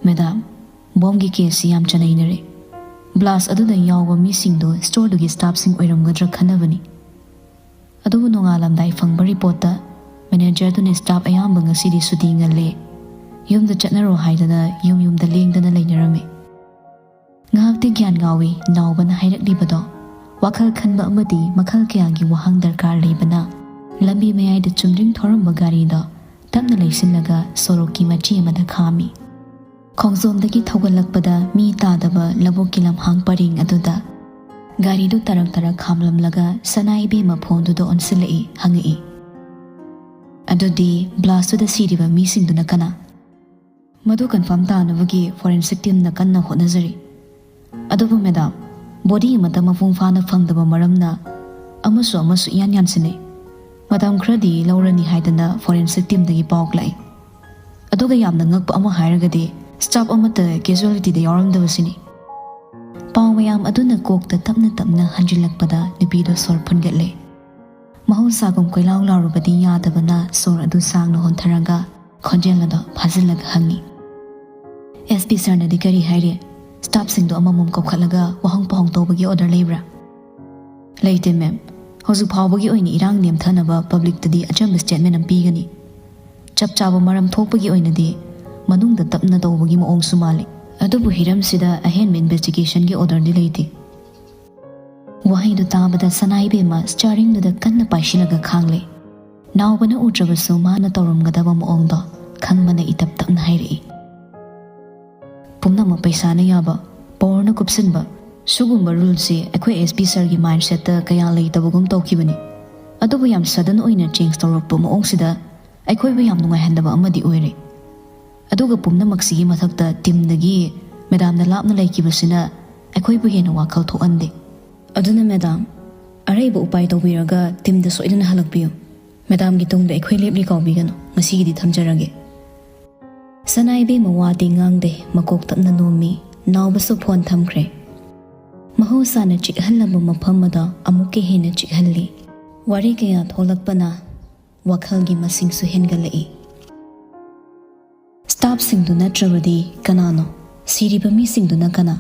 "ꯃꯦꯗꯥꯝ, ꯕꯣꯝꯒꯤ ꯀꯦꯁꯁꯤ ꯌꯥꯝ ꯆꯅꯩꯅꯔꯦ꯫ ꯕ꯭ꯂꯥꯁ ꯑꯗꯨꯗ ꯌꯥꯎꯕ ꯃꯤꯁꯤꯡꯗꯨ ꯁ꯭ꯇꯣꯔꯗꯨꯒꯤ ꯁ꯭ꯇꯥꯐꯁꯤꯡ ꯑꯣꯏꯔꯝꯒꯗ꯭ꯔꯥ ꯈꯟꯅꯕꯅꯤ꯫ ꯑꯗꯨꯕꯨ ꯅꯣꯡꯉꯥꯜꯂꯝꯗꯥꯏ ꯐꯪꯕ ꯔꯤꯄꯣꯔꯠꯇ ꯃꯦꯅꯦꯖꯔꯗꯨꯅ ꯁ꯭ꯇꯥꯐ ꯑꯌꯥꯝꯕ ꯉꯁꯤꯗꯤ ꯁꯨꯇꯤ ꯉꯜꯂꯦ, ꯌꯨꯝꯗ ꯆꯠꯅꯔꯣ ꯍꯥꯏꯗꯅ ꯌꯨꯝ ꯌꯨꯝꯗ ꯂꯦꯡꯗꯅ ꯂꯩꯅꯔꯝꯃꯤ꯫ ꯉꯥꯏꯍꯥꯛꯇꯤ ꯒ꯭ꯌꯥꯟ ꯉꯥꯎꯏ ꯅꯥꯎꯕꯅ ꯍꯥꯏꯔꯛꯂꯤꯕꯗꯣ꯫ ꯋꯥꯈꯜ ꯈꯟꯕ ꯑꯃꯗꯤ ꯃꯈꯜ ꯀꯌꯥꯒꯤ ꯋꯥꯍꯪ ꯗꯔꯀꯥꯔ ꯂꯩꯕꯅ ꯂꯝꯕꯤ ꯃꯌꯥꯏꯗ ꯆꯨꯝꯗ꯭ꯔꯤꯡ ꯊꯧꯔꯝꯕ ꯒꯥꯔꯤꯗꯣ ꯇꯞꯅ ꯂꯩꯁꯤꯜꯂꯒ ꯁꯣꯔꯣꯛꯀꯤ ꯃꯆꯤ ꯑꯃꯗ ꯈꯥꯝꯃꯤ꯫ ꯈꯣꯡꯖꯣꯝꯗꯒꯤ ꯊꯧꯒꯠꯂꯛꯄꯗ ꯃꯤ ꯇꯥꯗꯕ ꯂꯧꯕꯨꯛꯀꯤ ꯂꯝꯍꯥꯡ ꯄꯔꯦꯡ ꯑꯗꯨꯗ ꯒꯥꯔꯤꯗꯨ ꯇꯔꯛ ꯇꯔꯛ ꯈꯥꯝꯂꯝꯂꯒ ꯁꯅꯥ ꯏꯕꯦꯝꯃ ꯐꯣꯟꯗꯨꯗ ꯑꯣꯟꯁꯤꯜꯂꯛꯏ, ꯍꯪꯉꯛꯏ, "ꯑꯗꯨꯗꯤ ꯕ꯭ꯂꯥꯁꯇꯨꯗ ꯁꯤꯔꯤꯕ ꯃꯤꯁꯤꯡꯗꯨꯅ ꯀꯅꯥ?" "ꯃꯗꯨ ꯀꯟꯐꯥꯔꯝ ꯇꯥꯅꯕꯒꯤ ꯐꯣꯔꯦꯟꯁꯤꯛ ꯇꯤꯝꯅ ꯀꯟꯅ ꯍꯣꯠꯅꯖꯔꯤ꯫ ꯑꯗꯨꯕꯨ ꯃꯦꯗꯥꯝ, ꯕꯣꯗꯤ ꯑꯃꯠꯇ ꯃꯄꯨꯡ ꯐꯥꯅ ꯐꯪꯗꯕ ꯃꯔꯝꯅ ꯑꯃꯁꯨ ꯑꯃꯁꯨ ꯏꯌꯥꯟ ꯌꯥꯟꯁꯤꯟꯅꯩ꯫ ꯃꯇꯝ ꯈꯔꯗꯤ ꯂꯧꯔꯅꯤ ꯍꯥꯏꯗꯅ ꯐꯣꯔꯦꯟꯁꯤꯛ ꯇꯤꯝꯗꯒꯤ ꯄꯥꯎ ꯂꯥꯛꯏ꯫ ꯑꯗꯨꯒ ꯌꯥꯝꯅ ꯉꯛꯄ ꯑꯃ ꯍꯥꯏꯔꯒꯗꯤ ꯁ꯭ꯇꯥꯐ ꯑꯃꯠꯇ ꯀꯦꯖꯨꯋꯦꯂꯤꯇꯤꯗ ꯌꯥꯎꯔꯝꯗꯕꯁꯤꯅꯤ꯫" ꯄꯥꯎ ꯃꯌꯥꯝ ꯑꯗꯨꯅ ꯀꯣꯛꯇ ꯇꯞꯅ ꯇꯞꯅ ꯍꯟꯖꯤꯜꯂꯛꯄꯗ ꯅꯨꯄꯤꯗꯣ ꯁꯣꯔ ꯐꯨꯟꯒꯠꯂꯦ꯫ ꯃꯍꯧꯁꯥꯒꯨꯝ ꯀꯣꯏꯂꯥꯎ ꯂꯥꯎꯔꯨꯕꯗꯤ ꯌꯥꯗꯕꯅ ꯁꯣꯔ ꯑꯗꯨ ꯁꯥꯡꯅ ꯍꯣꯟꯊꯔꯒ ꯈꯣꯟꯖꯦꯜ ꯑꯗꯨ ꯐꯥꯖꯤꯜꯂꯒ ꯍꯪꯉꯤ, "ꯑꯦꯁ ꯄꯤ ꯁꯔꯅꯗꯤ ꯀꯔꯤ ꯍꯥꯏꯔꯤ? ꯁ꯭ꯇꯥꯐꯁꯤꯡꯗꯣ ꯑꯃꯃꯝ ꯀꯧꯈꯠꯂꯒ ꯋꯥꯍꯪ ꯄꯥꯎꯍꯪ ꯇꯧꯕꯒꯤ ꯑꯣꯔꯗꯔ ꯂꯩꯕ꯭ꯔꯥ?" "ꯂꯩꯇꯦ ꯃꯦꯝ꯫ ꯍꯧꯖꯤꯛ ꯐꯥꯎꯕꯒꯤ ꯑꯣꯏꯅ ꯏꯔꯥꯡ ꯅꯦꯝꯊꯅꯕ ꯄꯕ꯭ꯂꯤꯛꯇꯗꯤ ꯑꯆꯝꯕ ꯁ꯭ꯇꯦꯠꯃꯦꯟ ꯑꯃ ꯄꯤꯒꯅꯤ꯫ ꯆꯞ ꯆꯥꯕ ꯃꯔꯝ ꯊꯣꯛꯄꯒꯤ ꯑꯣꯏꯅꯗꯤ ꯃꯅꯨꯡꯗ ꯇꯞꯅ ꯇꯧꯕꯒꯤ ꯃꯑꯣꯡꯁꯨ ꯃꯥꯜꯂꯤ꯫ ꯑꯗꯨꯕꯨ ꯍꯤꯔꯝꯁꯤꯗ ꯑꯍꯦꯟꯕ ꯏꯟꯚꯦꯁꯇꯤꯒꯦꯁꯟꯒꯤ ꯑꯣꯔꯗꯔꯗꯤ ꯂꯩꯇꯦ꯫" ꯋꯥꯍꯩꯗꯨ ꯇꯥꯕꯗ ꯁꯅꯥ ꯏꯕꯦꯝꯃ ꯁ꯭ꯇꯤꯌꯥꯔꯤꯡꯗꯨꯗ ꯀꯟꯅ ꯄꯥꯏꯁꯤꯜꯂꯒ ꯈꯥꯡꯂꯦ꯫ ꯅꯥꯎꯕꯅ ꯎꯗ꯭ꯔꯕꯁꯨ ꯃꯥꯅ ꯇꯧꯔꯝꯒꯗꯕ ꯃꯑꯣꯡꯗꯣ ꯈꯪꯕꯅ ꯏꯇꯞ ꯇꯞꯅ ꯍꯥꯏꯔꯛꯏ, "ꯄꯨꯝꯅꯃꯛ ꯄꯩꯁꯥꯅ ꯌꯥꯕ, ꯄꯥꯋꯔꯅ ꯀꯨꯞꯁꯤꯟꯕ, ꯁꯤꯒꯨꯝꯕ ꯔꯨꯜꯁꯤ ꯑꯩꯈꯣꯏ ꯑꯦꯁ ꯄꯤ ꯁꯔꯒꯤ ꯃꯥꯏꯟꯁꯦꯠꯇ ꯀꯌꯥ ꯂꯩꯇꯕꯒꯨꯝ ꯇꯧꯈꯤꯕꯅꯤ꯫ ꯑꯗꯨꯕꯨ ꯌꯥꯝ ꯁꯗꯟ ꯑꯣꯏꯅ ꯆꯦꯟꯖ ꯇꯧꯔꯛꯄ ꯃꯑꯣꯡꯁꯤꯗ ꯑꯩꯈꯣꯏꯕꯨ ꯌꯥꯝ ꯅꯨꯡꯉꯥꯏꯍꯟꯗꯕ ꯑꯃꯗꯤ ꯑꯣꯏꯔꯦ꯫ ꯑꯗꯨꯒ ꯄꯨꯝꯅꯃꯛꯁꯤꯒꯤ ꯃꯊꯛꯇ ꯇꯤꯝꯗꯒꯤ ꯃꯦꯗꯥꯝꯅ ꯂꯥꯞꯅ ꯂꯩꯈꯤꯕꯁꯤꯅ ꯑꯩꯈꯣꯏꯕꯨ ꯍꯦꯟꯅ ꯋꯥꯈꯜ ꯊꯣꯛꯍꯟꯗꯦ꯫ ꯑꯗꯨꯅ ꯃꯦꯗꯥꯝ, ꯑꯔꯩꯕ ꯎꯄꯥꯏ ꯇꯧꯕꯤꯔꯒ ꯇꯤꯝꯗ ꯁꯣꯏꯗꯅ ꯍꯜꯂꯛꯄꯤꯌꯨ꯫ ꯃꯦꯗꯥꯝꯒꯤ ꯇꯨꯡꯗ ꯑꯩꯈꯣꯏ ꯂꯦꯞꯂꯤ ꯀꯥꯎꯕꯤꯒꯅꯨ꯫ ꯉꯁꯤꯒꯤꯗꯤ ꯊꯝꯖꯔꯒꯦ꯫" ꯁꯅꯥ ꯏꯕꯦꯝꯃ ꯋꯥꯗꯤ ꯉꯥꯡꯗꯦ, ꯃꯀꯣꯛ ꯇꯞꯅ ꯅꯣꯝꯃꯤ꯫ ꯅꯥꯎꯕꯁꯨ ꯐꯣꯟ ꯊꯝꯈ꯭ꯔꯦ꯫ ꯃꯍꯧꯁꯥꯅ ꯆꯤꯛꯍꯜꯂꯝꯕ ꯃꯐꯝ ꯑꯗꯣ ꯑꯃꯨꯛꯀ ꯍꯦꯟꯅ ꯆꯤꯛꯍꯜꯂꯤ꯫ ꯋꯥꯔꯤ ꯀꯌꯥ ꯊꯣꯛꯂꯛꯄꯅ ꯋꯥꯈꯜꯒꯤ ꯃꯁꯤꯡꯁꯨ ꯍꯦꯟꯒꯠꯂꯛꯏ꯫ ꯁ꯭ꯇꯥꯐꯁꯤꯡꯗꯨ ꯅꯠꯇ꯭ꯔꯕꯗꯤ ꯀꯅꯥꯅꯣ? ꯁꯤꯔꯤꯕ ꯃꯤꯁꯤꯡꯗꯨꯅ ꯀꯅꯥ?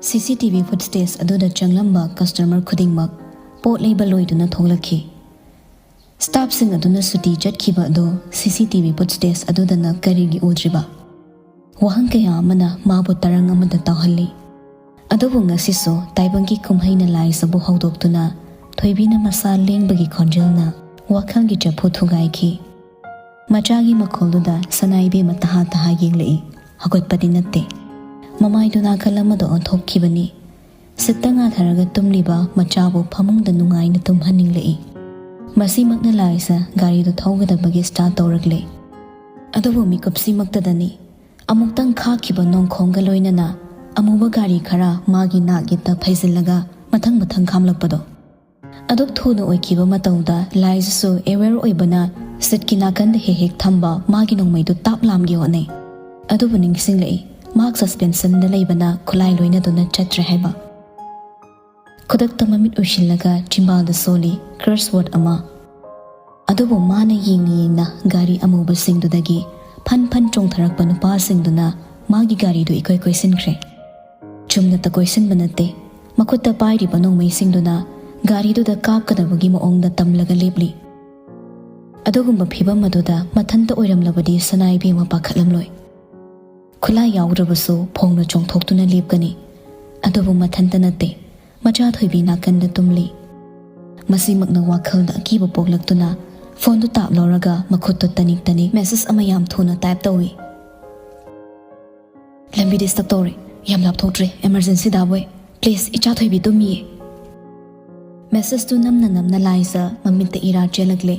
ꯁꯤ C T V food stage ꯑꯗꯨꯗ ꯆꯪꯂꯝꯕ ꯀꯁꯇꯃꯔ ꯈꯨꯗꯤꯡꯃꯛ ꯄꯣꯠ ꯂꯩꯕ ꯂꯣꯏꯗꯨꯅ ꯊꯣꯛꯂꯛꯈꯤ꯫ ꯁ꯭ꯇꯥꯐꯁꯤꯡ ꯑꯗꯨꯅ ꯁꯨꯇꯤ ꯆꯠꯈꯤꯕ ꯑꯗꯨ ꯁꯤ C T V food stage ꯑꯗꯨꯗꯅ ꯀꯔꯤꯒꯤ ꯎꯗ꯭ꯔꯤꯕ? ꯋꯥꯍꯪ ꯀꯌꯥ ꯑꯃꯅ ꯃꯥꯕꯨ ꯇꯔꯪ ꯑꯃꯗ ꯇꯥꯎꯍꯜꯂꯤ꯫ ꯑꯗꯨꯕꯨ ꯉꯁꯤꯁꯨ ꯇꯥꯏꯕꯪꯒꯤ ꯀꯨꯝꯍꯩꯅ ꯂꯥꯏꯖꯕꯨ ꯍꯧꯗꯣꯛꯇꯨꯅ ꯊꯣꯏꯕꯤꯅ ꯃꯁꯥ ꯂꯦꯡꯕꯒꯤ ꯈꯣꯟꯖꯦꯜꯅ ꯋꯥꯈꯜꯒꯤ ꯆꯐꯨ ꯊꯨꯒꯥꯏꯈꯤ꯫ ꯃꯆꯥꯒꯤ ꯃꯈꯣꯜꯗꯨꯗ ꯁꯅꯥ ꯏꯕꯦꯝꯃ ꯇꯍꯥ ꯇꯍꯥ ꯌꯦꯡꯂꯛꯏ꯫ ꯍꯧꯒꯠꯄꯗꯤ ꯅꯠꯇꯦ꯫ ꯃꯃꯥꯏꯗꯨ ꯅꯥꯀꯜ ꯑꯃꯗ ꯑꯣꯟꯊꯣꯛꯈꯤꯕꯅꯤ꯫ ꯁꯤꯠꯇ ꯉꯥꯊꯔꯒ ꯇꯨꯝꯂꯤꯕ ꯃꯆꯥꯕꯨ ꯐꯃꯨꯡꯗ ꯅꯨꯡꯉꯥꯏꯅ ꯇꯨꯝꯍꯟꯅꯤꯡꯂꯛꯏ꯫ ꯃꯁꯤꯃꯛꯅ ꯂꯥꯏꯁ ꯒꯥꯔꯤꯗꯨ ꯊꯧꯒꯗꯕꯒꯤ ꯁ꯭ꯇꯥꯔꯠ ꯇꯧꯔꯛꯂꯦ꯫ ꯑꯗꯨꯕꯨ ꯃꯤꯀꯨꯞꯁꯤꯃꯛꯇꯗꯅꯤ ꯑꯃꯨꯛꯇꯪ ꯈꯥꯛꯈꯤꯕ ꯅꯣꯡꯈꯣꯡꯒ ꯂꯣꯏꯅꯅ ꯑꯃꯨꯕ ꯒꯥꯔꯤ ꯈꯔ ꯃꯥꯒꯤ ꯅꯥꯛ ꯌꯦꯠꯇ ꯐꯩꯖꯤꯜꯂꯒ ꯃꯊꯪ ꯃꯊꯪ ꯈꯥꯝꯂꯛꯄꯗꯣ꯫ ꯑꯗꯨꯛ ꯊꯨꯅ ꯑꯣꯏꯈꯤꯕ ꯃꯇꯧꯗ ꯂꯥꯏꯁꯤꯁꯨ ꯑꯦꯋꯦꯌꯔ ꯑꯣꯏꯕꯅ ꯁꯤꯠꯀꯤ ꯅꯥꯀꯟꯗ ꯍꯦꯛ ꯍꯦꯛ ꯊꯝꯕ ꯃꯥꯒꯤ ꯅꯣꯡꯃꯩꯗꯨ ꯇꯥꯞ ꯂꯥꯝꯒꯦ ꯍꯣꯠꯅꯩ꯫ ꯑꯗꯨꯕꯨ ꯅꯤꯡꯁꯤꯡꯂꯛꯏ, ꯃꯍꯥꯛ ꯁꯁꯄꯦꯟꯁꯟꯗ ꯂꯩꯕꯅ ꯈꯨꯠꯂꯥꯏ ꯂꯣꯏꯅꯗꯨꯅ ꯆꯠꯇ꯭ꯔꯦ ꯍꯥꯏꯕ꯫ ꯈꯨꯗꯛꯇ ꯃꯃꯤꯠ ꯎꯏꯁꯤꯜꯂꯒ ꯆꯤꯝꯕꯥꯜꯗ ꯁꯣꯜꯂꯤ ꯀꯔꯁ ꯋꯥꯔꯗ ꯑꯃ꯫ ꯑꯗꯨꯕꯨ ꯃꯥꯅ ꯌꯦꯡꯅ ꯌꯦꯡꯅ ꯒꯥꯔꯤ ꯑꯃꯨꯕꯁꯤꯡꯗꯨꯗꯒꯤ ꯐꯟ ꯐꯟ ꯆꯣꯡꯊꯔꯛꯄ ꯅꯨꯄꯥꯁꯤꯡꯗꯨꯅ ꯃꯥꯒꯤ ꯒꯥꯔꯤꯗꯨ ꯏꯀꯣꯏ ꯀꯣꯏꯁꯤꯟꯈ꯭ꯔꯦ꯫ ꯆꯨꯝꯅꯇ ꯀꯣꯏꯁꯤꯟꯕ ꯅꯠꯇꯦ, ꯃꯈꯨꯠꯇ ꯄꯥꯏꯔꯤꯕ ꯅꯣꯡꯃꯩꯁꯤꯡꯗꯨꯅ ꯒꯥꯔꯤꯗꯨꯗ ꯀꯥꯞꯀꯗꯕꯒꯤ ꯃꯑꯣꯡꯗ ꯇꯝꯂꯒ ꯂꯦꯞꯂꯤ꯫ ꯑꯗꯨꯒꯨꯝꯕ ꯐꯤꯚꯝ ꯑꯗꯨꯗ ꯃꯊꯟꯇ ꯑꯣꯏꯔꯝꯂꯕꯗꯤ ꯁꯅꯥ ꯏꯕꯦꯝꯃ ꯄꯥꯈꯠꯂꯝꯂꯣꯏ꯫ ꯈꯨꯠꯂꯥꯏ ꯌꯥꯎꯗ꯭ꯔꯕꯁꯨ ꯐꯣꯡꯅ ꯆꯣꯡꯊꯣꯛꯇꯨꯅ ꯂꯦꯞꯀꯅꯤ꯫ ꯑꯗꯨꯕꯨ ꯃꯊꯟꯇ ꯅꯠꯇꯦ, ꯃꯆꯥ ꯊꯣꯏꯕꯤ ꯅꯥꯀꯟꯗ ꯇꯨꯝꯂꯤ꯫ ꯃꯁꯤꯃꯛꯅ ꯋꯥꯈꯜꯗ ꯑꯀꯤꯕ ꯄꯣꯛꯂꯛꯇꯨꯅ ꯐꯣꯟꯗꯨ ꯇꯥꯞ ꯂꯧꯔꯒ ꯃꯈꯨꯠꯇꯨ ꯇꯅꯤꯛ ꯇꯅꯤꯛ ꯃꯦꯁꯦꯖ ꯑꯃ ꯌꯥꯝ ꯊꯨꯅ ꯇꯥꯏꯞ ꯇꯧꯏ꯫ "ꯂꯝꯕꯤ ꯗꯤꯁꯇꯔꯕ ꯇꯧꯔꯦ, ꯌꯥꯝ ꯂꯥꯞꯊꯣꯛꯇ꯭ꯔꯦ, ꯑꯦꯃꯔꯖꯦꯟꯁꯤ ꯗꯥꯕꯣꯏ꯫ ꯄ꯭ꯂꯤꯖ, ꯏꯆꯥ ꯊꯣꯏꯕꯤ ꯇꯨꯝꯃꯤꯌꯦ꯫" ꯃꯦꯁꯦꯖꯇꯨ ꯅꯝꯅ ꯅꯝꯅ ꯂꯥꯏꯖ ꯃꯃꯤꯠꯇ ꯏꯔꯥ ꯆꯦꯜꯂꯛꯂꯦ꯫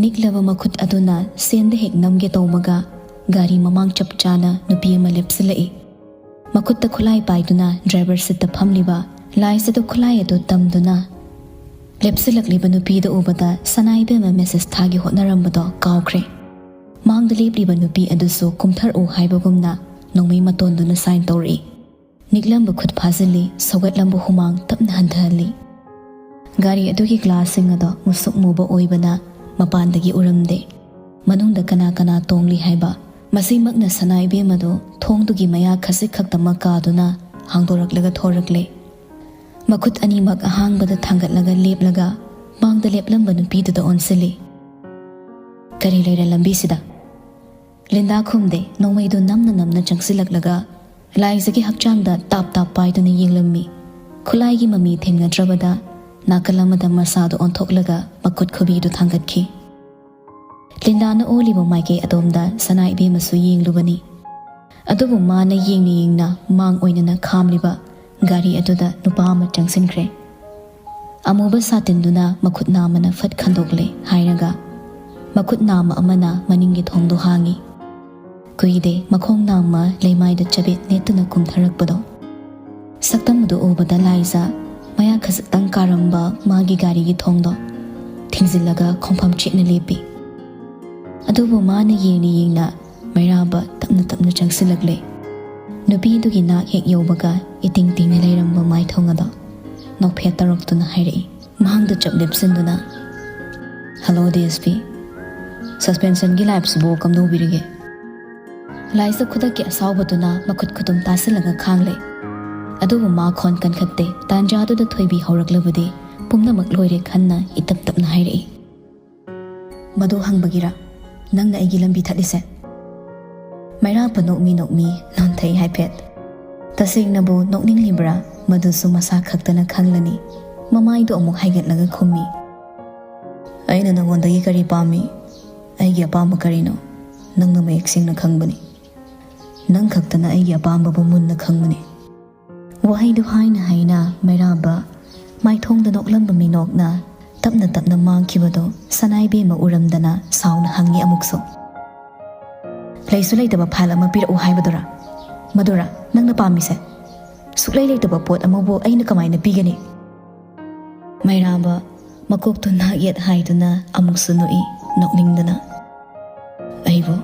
ꯅꯤꯛꯂꯕ ꯃꯈꯨꯠ ꯑꯗꯨꯅ ꯁꯦꯟꯗ ꯍꯦꯛ ꯅꯝꯒꯦ ꯇꯧꯕꯒ ꯒꯥꯔꯤ ꯃꯃꯥꯡ ꯆꯞ ꯆꯥꯅ ꯅꯨꯄꯤ ꯑꯃ ꯂꯦꯞꯁꯤꯜꯂꯛꯏ꯫ ꯃꯈꯨꯠꯇ ꯈꯨꯠꯂꯥꯏ ꯄꯥꯏꯗꯨꯅ ꯗ꯭ꯔꯥꯏꯚꯔ ꯁꯤꯠꯇ ꯐꯝꯂꯤꯕ ꯂꯥꯏꯁꯤꯗ ꯈꯨꯠꯂꯥꯏ ꯑꯗꯨ ꯇꯝꯗꯨꯅ ꯂꯦꯞꯁꯤꯜꯂꯛꯂꯤꯕ ꯅꯨꯄꯤꯗꯨ ꯎꯕꯗ ꯁꯅꯥ ꯏꯕꯦꯝꯃ ꯃꯦꯁꯦꯖ ꯊꯥꯒꯦ ꯍꯣꯠꯅꯔꯝꯕꯗꯣ ꯀꯥꯎꯈ꯭ꯔꯦ꯫ ꯃꯥꯡꯗ ꯂꯦꯞꯂꯤꯕ ꯅꯨꯄꯤ ꯑꯗꯨꯁꯨ ꯀꯨꯝꯊꯔꯛꯎ ꯍꯥꯏꯕꯒꯨꯝꯅ ꯅꯣꯡꯃꯩ ꯃꯇꯣꯟꯗꯨꯅ ꯁꯥꯏꯟ ꯇꯧꯔꯛꯏ꯫ ꯅꯤꯛꯂꯝꯕ ꯈꯨꯠ ꯐꯥꯖꯤꯜꯂꯤ, ꯁꯧꯒꯠꯂꯝꯕ ꯍꯨꯃꯥꯡ ꯇꯞꯅ ꯍꯟꯊꯍꯜꯂꯤ꯫ ꯒꯥꯔꯤ ꯑꯗꯨꯒꯤ ꯒ꯭ꯂꯥꯁꯁꯤꯡ ꯑꯗꯣ ꯃꯨꯁꯨꯛ ꯃꯨꯕ ꯑꯣꯏꯕꯅ ꯃꯄꯥꯟꯗꯒꯤ ꯎꯔꯝꯗꯦ꯫ ꯃꯅꯨꯡꯗ ꯀꯅꯥ ꯀꯅꯥ ꯇꯣꯡꯂꯤ ꯍꯥꯏꯕ꯫ ꯃꯁꯤꯃꯛꯅ ꯁꯅꯥ ꯏꯕꯦꯝꯃꯗꯨ ꯊꯣꯡꯗꯨꯒꯤ ꯃꯌꯥ ꯈꯖꯤꯛ ꯈꯛꯇꯃꯛ ꯀꯥꯗꯨꯅ ꯍꯥꯡꯗꯣꯔꯛꯂꯒ ꯊꯣꯔꯛꯂꯦ꯫ ꯃꯈꯨꯠ ꯑꯅꯤꯃꯛ ꯑꯍꯥꯡꯕꯗ ꯊꯥꯡꯒꯠꯂꯒ ꯂꯦꯞꯂꯒ ꯃꯥꯡꯗ ꯂꯦꯞꯂꯝꯕ ꯅꯨꯄꯤꯗꯨꯗ ꯑꯣꯟꯁꯤꯜꯂꯤ꯫ "ꯀꯔꯤ ꯂꯩꯔꯦ ꯂꯝꯕꯤꯁꯤꯗ?" ꯂꯤꯟꯗꯥ ꯈꯨꯝꯗꯦ꯫ ꯅꯣꯡꯃꯩꯗꯨ ꯅꯝꯅ ꯅꯝꯅ ꯆꯪꯁꯤꯜꯂꯛꯂꯒ ꯂꯥꯏꯖꯒꯤ ꯍꯛꯆꯥꯡꯗ ꯇꯥꯞ ꯇꯥꯞ ꯄꯥꯏꯗꯨꯅ ꯌꯦꯡꯂꯝꯃꯤ꯫ ꯈꯨꯠꯂꯥꯏꯒꯤ ꯃꯃꯤ ꯊꯦꯡꯅꯗ꯭ꯔꯕꯗ ꯅꯥꯀꯜ ꯑꯃꯗ ꯃꯁꯥꯗꯨ ꯑꯣꯟꯊꯣꯛꯂꯒ ꯃꯈꯨꯠ ꯈꯨꯕꯤꯗꯨ ꯊꯥꯡꯒꯠꯈꯤ꯫ ꯂꯤꯟꯗꯥꯅ ꯑꯣꯜꯂꯤꯕ ꯃꯥꯏꯀꯩ ꯑꯗꯣꯝꯗ ꯁꯅꯥ ꯏꯕꯦꯝꯃꯁꯨ ꯌꯦꯡꯂꯨꯕꯅꯤ꯫ ꯑꯗꯨꯕꯨ ꯃꯥꯅ ꯌꯦꯡꯅ ꯌꯦꯡꯅ ꯃꯥꯡ ꯑꯣꯏꯅꯅ ꯈꯥꯝꯂꯤꯕ ꯒꯥꯔꯤ ꯑꯗꯨꯗ ꯅꯨꯄꯥ ꯑꯃ ꯆꯪꯁꯤꯟꯈ꯭ꯔꯦ꯫ ꯑꯃꯨꯕ ꯁꯥꯇꯤꯟꯗꯨꯅ ꯃꯈꯨꯠ ꯅꯥꯝꯃꯅ ꯐꯠ ꯈꯟꯗꯣꯛꯂꯦ ꯍꯥꯏꯔꯒ ꯃꯈꯨꯠ ꯅꯥꯝꯃ ꯑꯃꯅ ꯃꯅꯤꯡꯒꯤ ꯊꯣꯡꯗꯣ ꯍꯥꯡꯉꯤ꯫ ꯀꯨꯏꯗꯦ ꯃꯈꯣꯡ ꯅꯥꯝꯃ ꯂꯩꯃꯥꯏꯗ ꯆꯕꯦꯠ ꯅꯦꯠꯇꯨꯅ ꯀꯨꯝꯊꯔꯛꯄꯗꯣ꯫ ꯁꯛꯇꯝ ꯑꯗꯨ ꯎꯕꯗ ꯂꯥꯏꯖ ꯃꯌꯥ ꯈꯖꯤꯛꯇꯪ ꯀꯥꯔꯝꯕ ꯃꯥꯒꯤ ꯒꯥꯔꯤꯒꯤ ꯊꯣꯡꯗꯣ ꯊꯤꯡꯖꯤꯜꯂꯒ ꯈꯣꯡꯐꯝ ꯆꯦꯠꯅ ꯂꯦꯞꯄꯤ꯫ ꯑꯗꯨꯕꯨ ꯃꯥꯅ ꯌꯦꯡꯅ ꯌꯦꯡꯅ ꯃꯩꯔꯥꯕ ꯇꯞꯅ ꯇꯞꯅ ꯆꯪꯁꯤꯜꯂꯛꯂꯦ꯫ ꯅꯨꯄꯤꯗꯨꯒꯤ ꯅꯥꯛ ꯍꯦꯛ ꯌꯧꯕꯒ ꯏꯇꯤꯡ ꯇꯤꯡꯅ ꯂꯩꯔꯝꯕ ꯃꯥꯏꯊꯣꯡ ꯑꯗꯣ ꯅꯣꯛꯐꯦꯠ ꯇꯧꯔꯛꯇꯨꯅ ꯍꯥꯏꯔꯛꯏ꯫ ꯃꯍꯥꯛꯗ ꯆꯞ ꯂꯦꯞꯁꯤꯟꯗꯨꯅ, "ꯍꯜꯂꯣ, ꯗꯤ ꯑꯦꯁ ꯄꯤ꯫ ꯁꯁꯄꯦꯟꯁꯟꯒꯤ ꯂꯥꯏꯐꯁꯤꯕꯨ ꯀꯝꯗꯧꯕꯤꯔꯤꯒꯦ?" ꯂꯥꯏꯖ ꯈꯨꯗꯛꯀꯤ ꯑꯁꯥꯎꯕꯗꯨꯅ ꯃꯈꯨꯠ ꯈꯨꯇꯨꯝ ꯇꯥꯁꯤꯜꯂꯒ ꯈꯥꯡꯂꯦ꯫ ꯑꯗꯨꯕꯨ ꯃꯥ ꯈꯣꯟ ꯀꯟꯈꯠꯇꯦ꯫ ꯇꯥꯟꯖꯥꯗꯨꯗ ꯊꯣꯏꯕꯤ ꯍꯧꯔꯛꯂꯕꯗꯤ ꯄꯨꯝꯅꯃꯛ ꯂꯣꯏꯔꯦ ꯈꯟꯅ ꯏꯇꯞ ꯇꯞꯅ ꯍꯥꯏꯔꯛꯏ꯫ "ꯃꯗꯨ ꯍꯪꯕꯒꯤꯔ ꯅꯪꯅ ꯑꯩꯒꯤ ꯂꯝꯕꯤ ꯊꯠꯂꯤꯁꯦ?" ꯃꯩꯔꯥꯕ ꯅꯣꯛꯃꯤ ꯅꯣꯛꯃꯤ ꯅꯣꯟꯊꯩ ꯍꯥꯏꯐꯦꯠ꯫ "ꯇꯁꯦꯡꯅꯕꯨ ꯅꯣꯛꯅꯤꯡꯂꯤꯕ꯭ꯔꯥ? ꯃꯗꯨꯁꯨ ꯃꯁꯥ ꯈꯛꯇꯅ ꯈꯪꯂꯅꯤ꯫" ꯃꯃꯥꯏꯗꯨ ꯑꯃꯨꯛ ꯍꯥꯏꯒꯠꯂꯒ ꯈꯨꯝꯃꯤ꯫ "ꯑꯩꯅ ꯅꯉꯣꯟꯗꯒꯤ ꯀꯔꯤ ꯄꯥꯝꯃꯤ? ꯑꯩꯒꯤ ꯑꯄꯥꯝꯕ ꯀꯔꯤꯅꯣ? ꯅꯪꯅ ꯃꯌꯦꯛ ꯁꯦꯡꯅ ꯈꯪꯕꯅꯤ꯫ ꯅꯪ ꯈꯛꯇꯅ ꯑꯩꯒꯤ ꯑꯄꯥꯝꯕꯕꯨ ꯃꯨꯟꯅ ꯈꯪꯕꯅꯤ꯫" ꯋꯥꯍꯩꯗꯨ ꯍꯥꯏꯅ ꯍꯥꯏꯅ ꯃꯩꯔꯥꯕ ꯃꯥꯏꯊꯣꯡꯗ ꯅꯣꯛꯂꯝꯕ ꯃꯤꯅꯣꯛꯅ ꯇꯞꯅ ꯇꯞꯅ ꯃꯥꯡꯈꯤꯕꯗꯨ ꯁꯅꯥꯏꯕꯦꯝꯃ ꯎꯔꯝꯗꯅ ꯁꯥꯎꯅ ꯍꯪꯉꯤ ꯑꯃꯨꯛꯁꯨ꯫ "ꯂꯩꯁꯨ ꯂꯩꯇꯕ ꯐꯥꯏꯜ ꯑꯃ ꯄꯤꯔꯛꯎ ꯍꯥꯏꯕꯗꯨꯔꯥ? ꯃꯗꯨꯔꯥ ꯅꯪꯅ ꯄꯥꯝꯃꯤꯁꯦ? ꯁꯨꯛꯂꯩ ꯂꯩꯇꯕ ꯄꯣꯠ ꯑꯃꯕꯨ ꯑꯩꯅ ꯀꯃꯥꯏꯅ ꯄꯤꯒꯅꯤ?" ꯃꯩꯔꯥꯕ ꯃꯀꯣꯛꯇꯨ ꯅꯥꯛ ꯌꯦꯠ ꯍꯥꯏꯗꯨꯅ ꯑꯃꯨꯛꯁꯨ ꯅꯣꯛꯏ, ꯅꯣꯛꯅꯤꯡꯗꯅ꯫ "ꯑꯩꯕꯨ,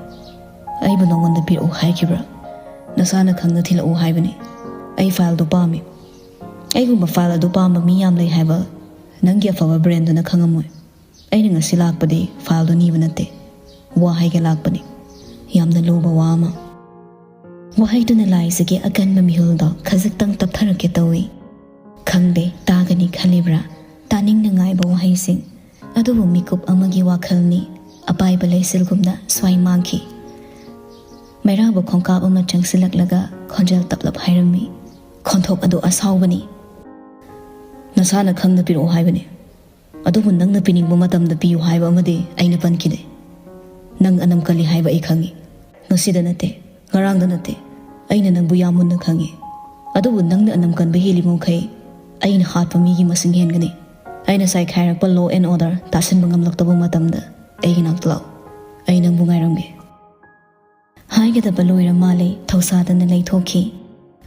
ꯑꯩꯕꯨ ꯅꯉꯣꯟꯗ ꯄꯤꯔꯛꯎ ꯍꯥꯏꯈꯤꯕ꯭ꯔꯥ? ꯅꯁꯥꯅ ꯈꯪꯅ ꯊꯤꯜꯂꯛꯎ ꯍꯥꯏꯕꯅꯤ꯫ ꯑꯩ ꯐꯥꯏꯜꯗꯨ ꯄꯥꯝꯃꯤ꯫ ꯑꯩꯒꯨꯝꯕ ꯐꯥꯏꯜ ꯑꯗꯨ ꯄꯥꯝꯕ ꯃꯤ ꯌꯥꯝ ꯂꯩ ꯍꯥꯏꯕ ꯅꯪꯒꯤ ꯑꯐꯕ ꯕ꯭ꯔꯦꯟꯗꯨꯅ ꯈꯪꯉꯝꯃꯣꯏ꯫ ꯑꯩꯅ ꯉꯁꯤ ꯂꯥꯛꯄꯗꯤ ꯐꯥꯏꯜꯗꯨ ꯅꯤꯕ ꯅꯠꯇꯦ, ꯋꯥ ꯍꯥꯏꯒꯦ ꯂꯥꯛꯄꯅꯤ꯫ ꯌꯥꯝꯅ ꯂꯨꯕ ꯋꯥ ꯑꯃ꯫" ꯋꯥꯍꯩꯗꯨꯅ ꯂꯥꯏꯖꯒꯤ ꯑꯀꯟꯕ ꯃꯤꯍꯨꯜꯗꯣ ꯈꯖꯤꯛꯇꯪ ꯇꯞꯊꯔꯛꯀꯦ ꯇꯧꯏ꯫ ꯈꯪꯗꯦ, ꯇꯥꯒꯅꯤ ꯈꯜꯂꯤꯕ꯭ꯔꯥ? ꯇꯥꯅꯤꯡꯅ ꯉꯥꯏꯕ ꯋꯥꯍꯩꯁꯤꯡ ꯑꯗꯨꯕꯨ ꯃꯤꯀꯨꯞ ꯑꯃꯒꯤ ꯋꯥꯈꯜꯅꯤ꯫ ꯑꯄꯥꯏꯕ ꯂꯩꯆꯤꯜꯒꯨꯝꯅ ꯁ꯭ꯋꯥꯏ ꯃꯥꯡꯈꯤ꯫ ꯃꯩꯔꯥꯕ ꯈꯣꯡꯀꯥꯞ ꯑꯃ ꯆꯪꯁꯤꯜꯂꯛꯂꯒ ꯈꯣꯟꯖꯦꯜ ꯇꯞꯂꯞ ꯍꯥꯏꯔꯝꯃꯤ, "ꯈꯣꯟꯊꯣꯛ ꯑꯗꯨ ꯑꯁꯥꯎꯕꯅꯤ꯫ ꯅꯁꯥꯅ ꯈꯪꯅ ꯄꯤꯔꯛꯑꯣ ꯍꯥꯏꯕꯅꯤ꯫ ꯑꯗꯨꯕꯨ ꯅꯪꯅ ꯄꯤꯅꯤꯡꯕ ꯃꯇꯝꯗ ꯄꯤꯌꯨ ꯍꯥꯏꯕ ꯑꯃꯗꯤ ꯑꯩꯅ ꯄꯟꯈꯤꯗꯦ꯫ ꯅꯪ ꯑꯅꯝ ꯀꯜꯂꯤ ꯍꯥꯏꯕ ꯑꯩ ꯈꯪꯏ꯫ ꯉꯁꯤꯗ ꯅꯠꯇꯦ, ꯉꯔꯥꯡꯗ ꯅꯠꯇꯦ, ꯑꯩꯅ ꯅꯪꯕꯨ ꯌꯥꯝ ꯃꯨꯟꯅ ꯈꯪꯏ꯫ ꯑꯗꯨꯕꯨ ꯅꯪꯅ ꯑꯅꯝ ꯀꯟꯕ ꯍꯦꯜꯂꯤꯕ ꯃꯈꯩ ꯑꯩꯅ ꯍꯥꯠꯄ ꯃꯤꯒꯤ ꯃꯁꯤꯡ ꯍꯦꯟꯒꯅꯤ꯫ ꯑꯩꯅ ꯆꯥꯏꯈꯥꯏꯔꯛꯄ law and order ꯇꯥꯁꯤꯟꯕ ꯉꯝꯂꯛꯇꯕ ꯃꯇꯝꯗ ꯑꯩꯒꯤ ꯅꯥꯛꯇ ꯂꯥꯛꯎ꯫ ꯑꯩ ꯅꯪꯕꯨ ꯉꯥꯏꯔꯝꯒꯦ"꯫ ꯍꯥꯏꯒꯗꯕ ꯂꯣꯏꯔ ꯃꯥꯜꯂꯦ, ꯊꯧꯁꯥꯗꯅ ꯂꯩꯊꯣꯛꯈꯤ꯫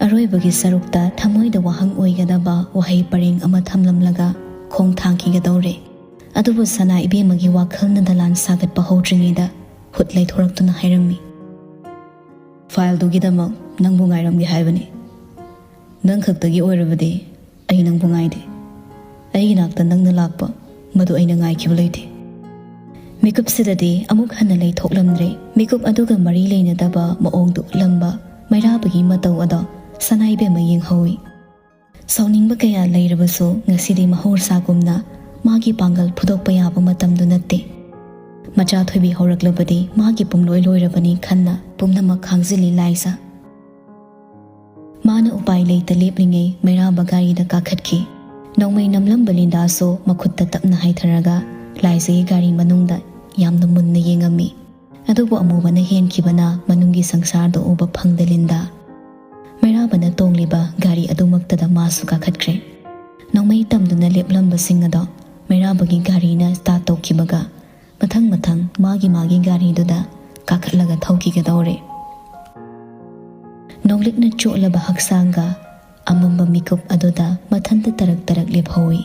ꯑꯔꯣꯏꯕꯒꯤ ꯁꯔꯨꯛꯇ ꯊꯃꯣꯏꯗ ꯋꯥꯍꯪ ꯑꯣꯏꯒꯗꯕ ꯋꯥꯍꯩ ꯄꯔꯦꯡ ꯑꯃ ꯊꯝꯂꯝꯂꯒ ꯈꯣꯡ ꯊꯥꯡꯈꯤꯒꯗꯧꯔꯦ꯫ ꯑꯗꯨꯕꯨ ꯁꯅꯥ ꯏꯕꯦꯝꯃꯒꯤ ꯋꯥꯈꯜꯅ ꯗꯂꯥꯟ ꯁꯥꯒꯠꯄ ꯍꯧꯗ꯭ꯔꯤꯉꯩꯗ ꯈꯨꯠ ꯂꯩꯊꯣꯔꯛꯇꯨꯅ ꯍꯥꯏꯔꯝꯃꯤ, "ꯐꯥꯏꯜꯗꯨꯒꯤꯗꯃꯛ ꯅꯪꯕꯨ ꯉꯥꯏꯔꯝꯒꯦ ꯍꯥꯏꯕꯅꯤ꯫ ꯅꯪ ꯈꯛꯇꯒꯤ ꯑꯣꯏꯔꯕꯗꯤ ꯑꯩ ꯅꯪꯕꯨ ꯉꯥꯏꯗꯦ꯫ ꯑꯩꯒꯤ ꯅꯥꯛꯇ ꯅꯪꯅ ꯂꯥꯛꯄ, ꯃꯗꯨ ꯑꯩꯅ ꯉꯥꯏꯈꯤꯕ ꯂꯩꯇꯦ"꯫ ꯃꯤꯀꯨꯞꯁꯤꯗꯗꯤ ꯑꯃꯨꯛ ꯍꯟꯅ ꯂꯩꯊꯣꯛꯂꯝꯗ꯭ꯔꯦ꯫ ꯃꯤꯀꯨꯞ ꯑꯗꯨꯒ ꯃꯔꯤ ꯂꯩꯅꯗꯕ ꯃꯑꯣꯡꯗ ꯎꯠꯂꯝꯕ ꯃꯩꯔꯥꯕꯒꯤ ꯃꯇꯧ ꯑꯗꯣ ꯁꯅꯥꯏꯕꯦꯝꯃ ꯌꯦꯡꯍꯧꯏ꯫ ꯁꯥꯎꯅꯤꯡꯕ ꯀꯌꯥ ꯂꯩꯔꯕꯁꯨ ꯉꯁꯤꯗꯤ ꯃꯍꯧꯁꯥꯒꯨꯝꯅ ꯃꯥꯒꯤ ꯄꯥꯡꯒꯜ ꯐꯨꯗꯣꯛꯄ ꯌꯥꯕ ꯃꯇꯝꯗꯨ ꯅꯠꯇꯦ꯫ ꯃꯆꯥ ꯊꯣꯏꯕꯤ ꯍꯧꯔꯛꯂꯕꯗꯤ ꯃꯥꯒꯤ ꯄꯨꯡꯂꯣꯏ ꯂꯣꯏꯔꯕꯅꯤ ꯈꯟꯅ ꯄꯨꯝꯅꯃꯛ ꯈꯥꯡꯖꯤꯜꯂꯤ ꯂꯥꯏꯖ꯫ ꯃꯥꯅ ꯎꯄꯥꯏ ꯂꯩꯇ ꯂꯦꯞꯂꯤꯉꯩ ꯃꯩꯔꯥꯕ ꯒꯥꯔꯤꯗ ꯀꯥꯈꯠꯈꯤ꯫ ꯅꯣꯡꯃꯩ ꯅꯝꯂꯝꯕ ꯂꯤꯟꯗꯥꯁꯨ ꯃꯈꯨꯠꯇ ꯇꯞꯅ ꯍꯥꯏꯊꯔꯒ ꯂꯥꯏꯖꯒꯤ ꯒꯥꯔꯤ ꯃꯅꯨꯡꯗ ꯌꯥꯝꯅ ꯃꯨꯟꯅ ꯌꯦꯡꯉꯝꯃꯤ꯫ ꯑꯗꯨꯕꯨ ꯑꯃꯨꯕꯅ ꯍꯦꯟꯈꯤꯕꯅ ꯃꯅꯨꯡꯒꯤ ꯁꯪꯁꯥꯔꯗꯨ ꯎꯕ ꯐꯪꯗꯦ ꯂꯤꯟꯗꯥ꯫ ꯃꯩꯔꯥꯕꯅ ꯇꯣꯡꯂꯤꯕ ꯒꯥꯔꯤ ꯑꯗꯨꯃꯛꯇꯗ ꯃꯥꯁꯨ ꯀꯥꯈꯠꯈ꯭ꯔꯦ꯫ ꯅꯣꯡꯃꯩ ꯇꯝꯗꯨꯅ ꯂꯦꯞꯂꯝꯕꯁꯤꯡ ꯑꯗꯣ ꯃꯩꯔꯥꯕꯒꯤ ꯒꯥꯔꯤꯅ start ꯇꯧꯈꯤꯕꯒ ꯃꯊꯪ ꯃꯊꯪ ꯃꯥꯒꯤ ꯃꯥꯒꯤ ꯒꯥꯔꯤꯗꯨꯗ ꯀꯥꯈꯠꯂꯒ ꯊꯧꯈꯤꯒꯗꯧꯔꯦ꯫ ꯅꯣꯡꯂꯤꯛꯅ ꯆꯣꯠꯂꯕ ꯍꯛꯆꯥꯡꯒ ꯑꯃꯝꯕ ꯃꯤꯀꯨꯞ ꯑꯗꯨꯗ ꯃꯊꯟꯇ ꯇꯔꯛ ꯇꯔꯛ ꯂꯦꯞꯍꯧꯏ꯫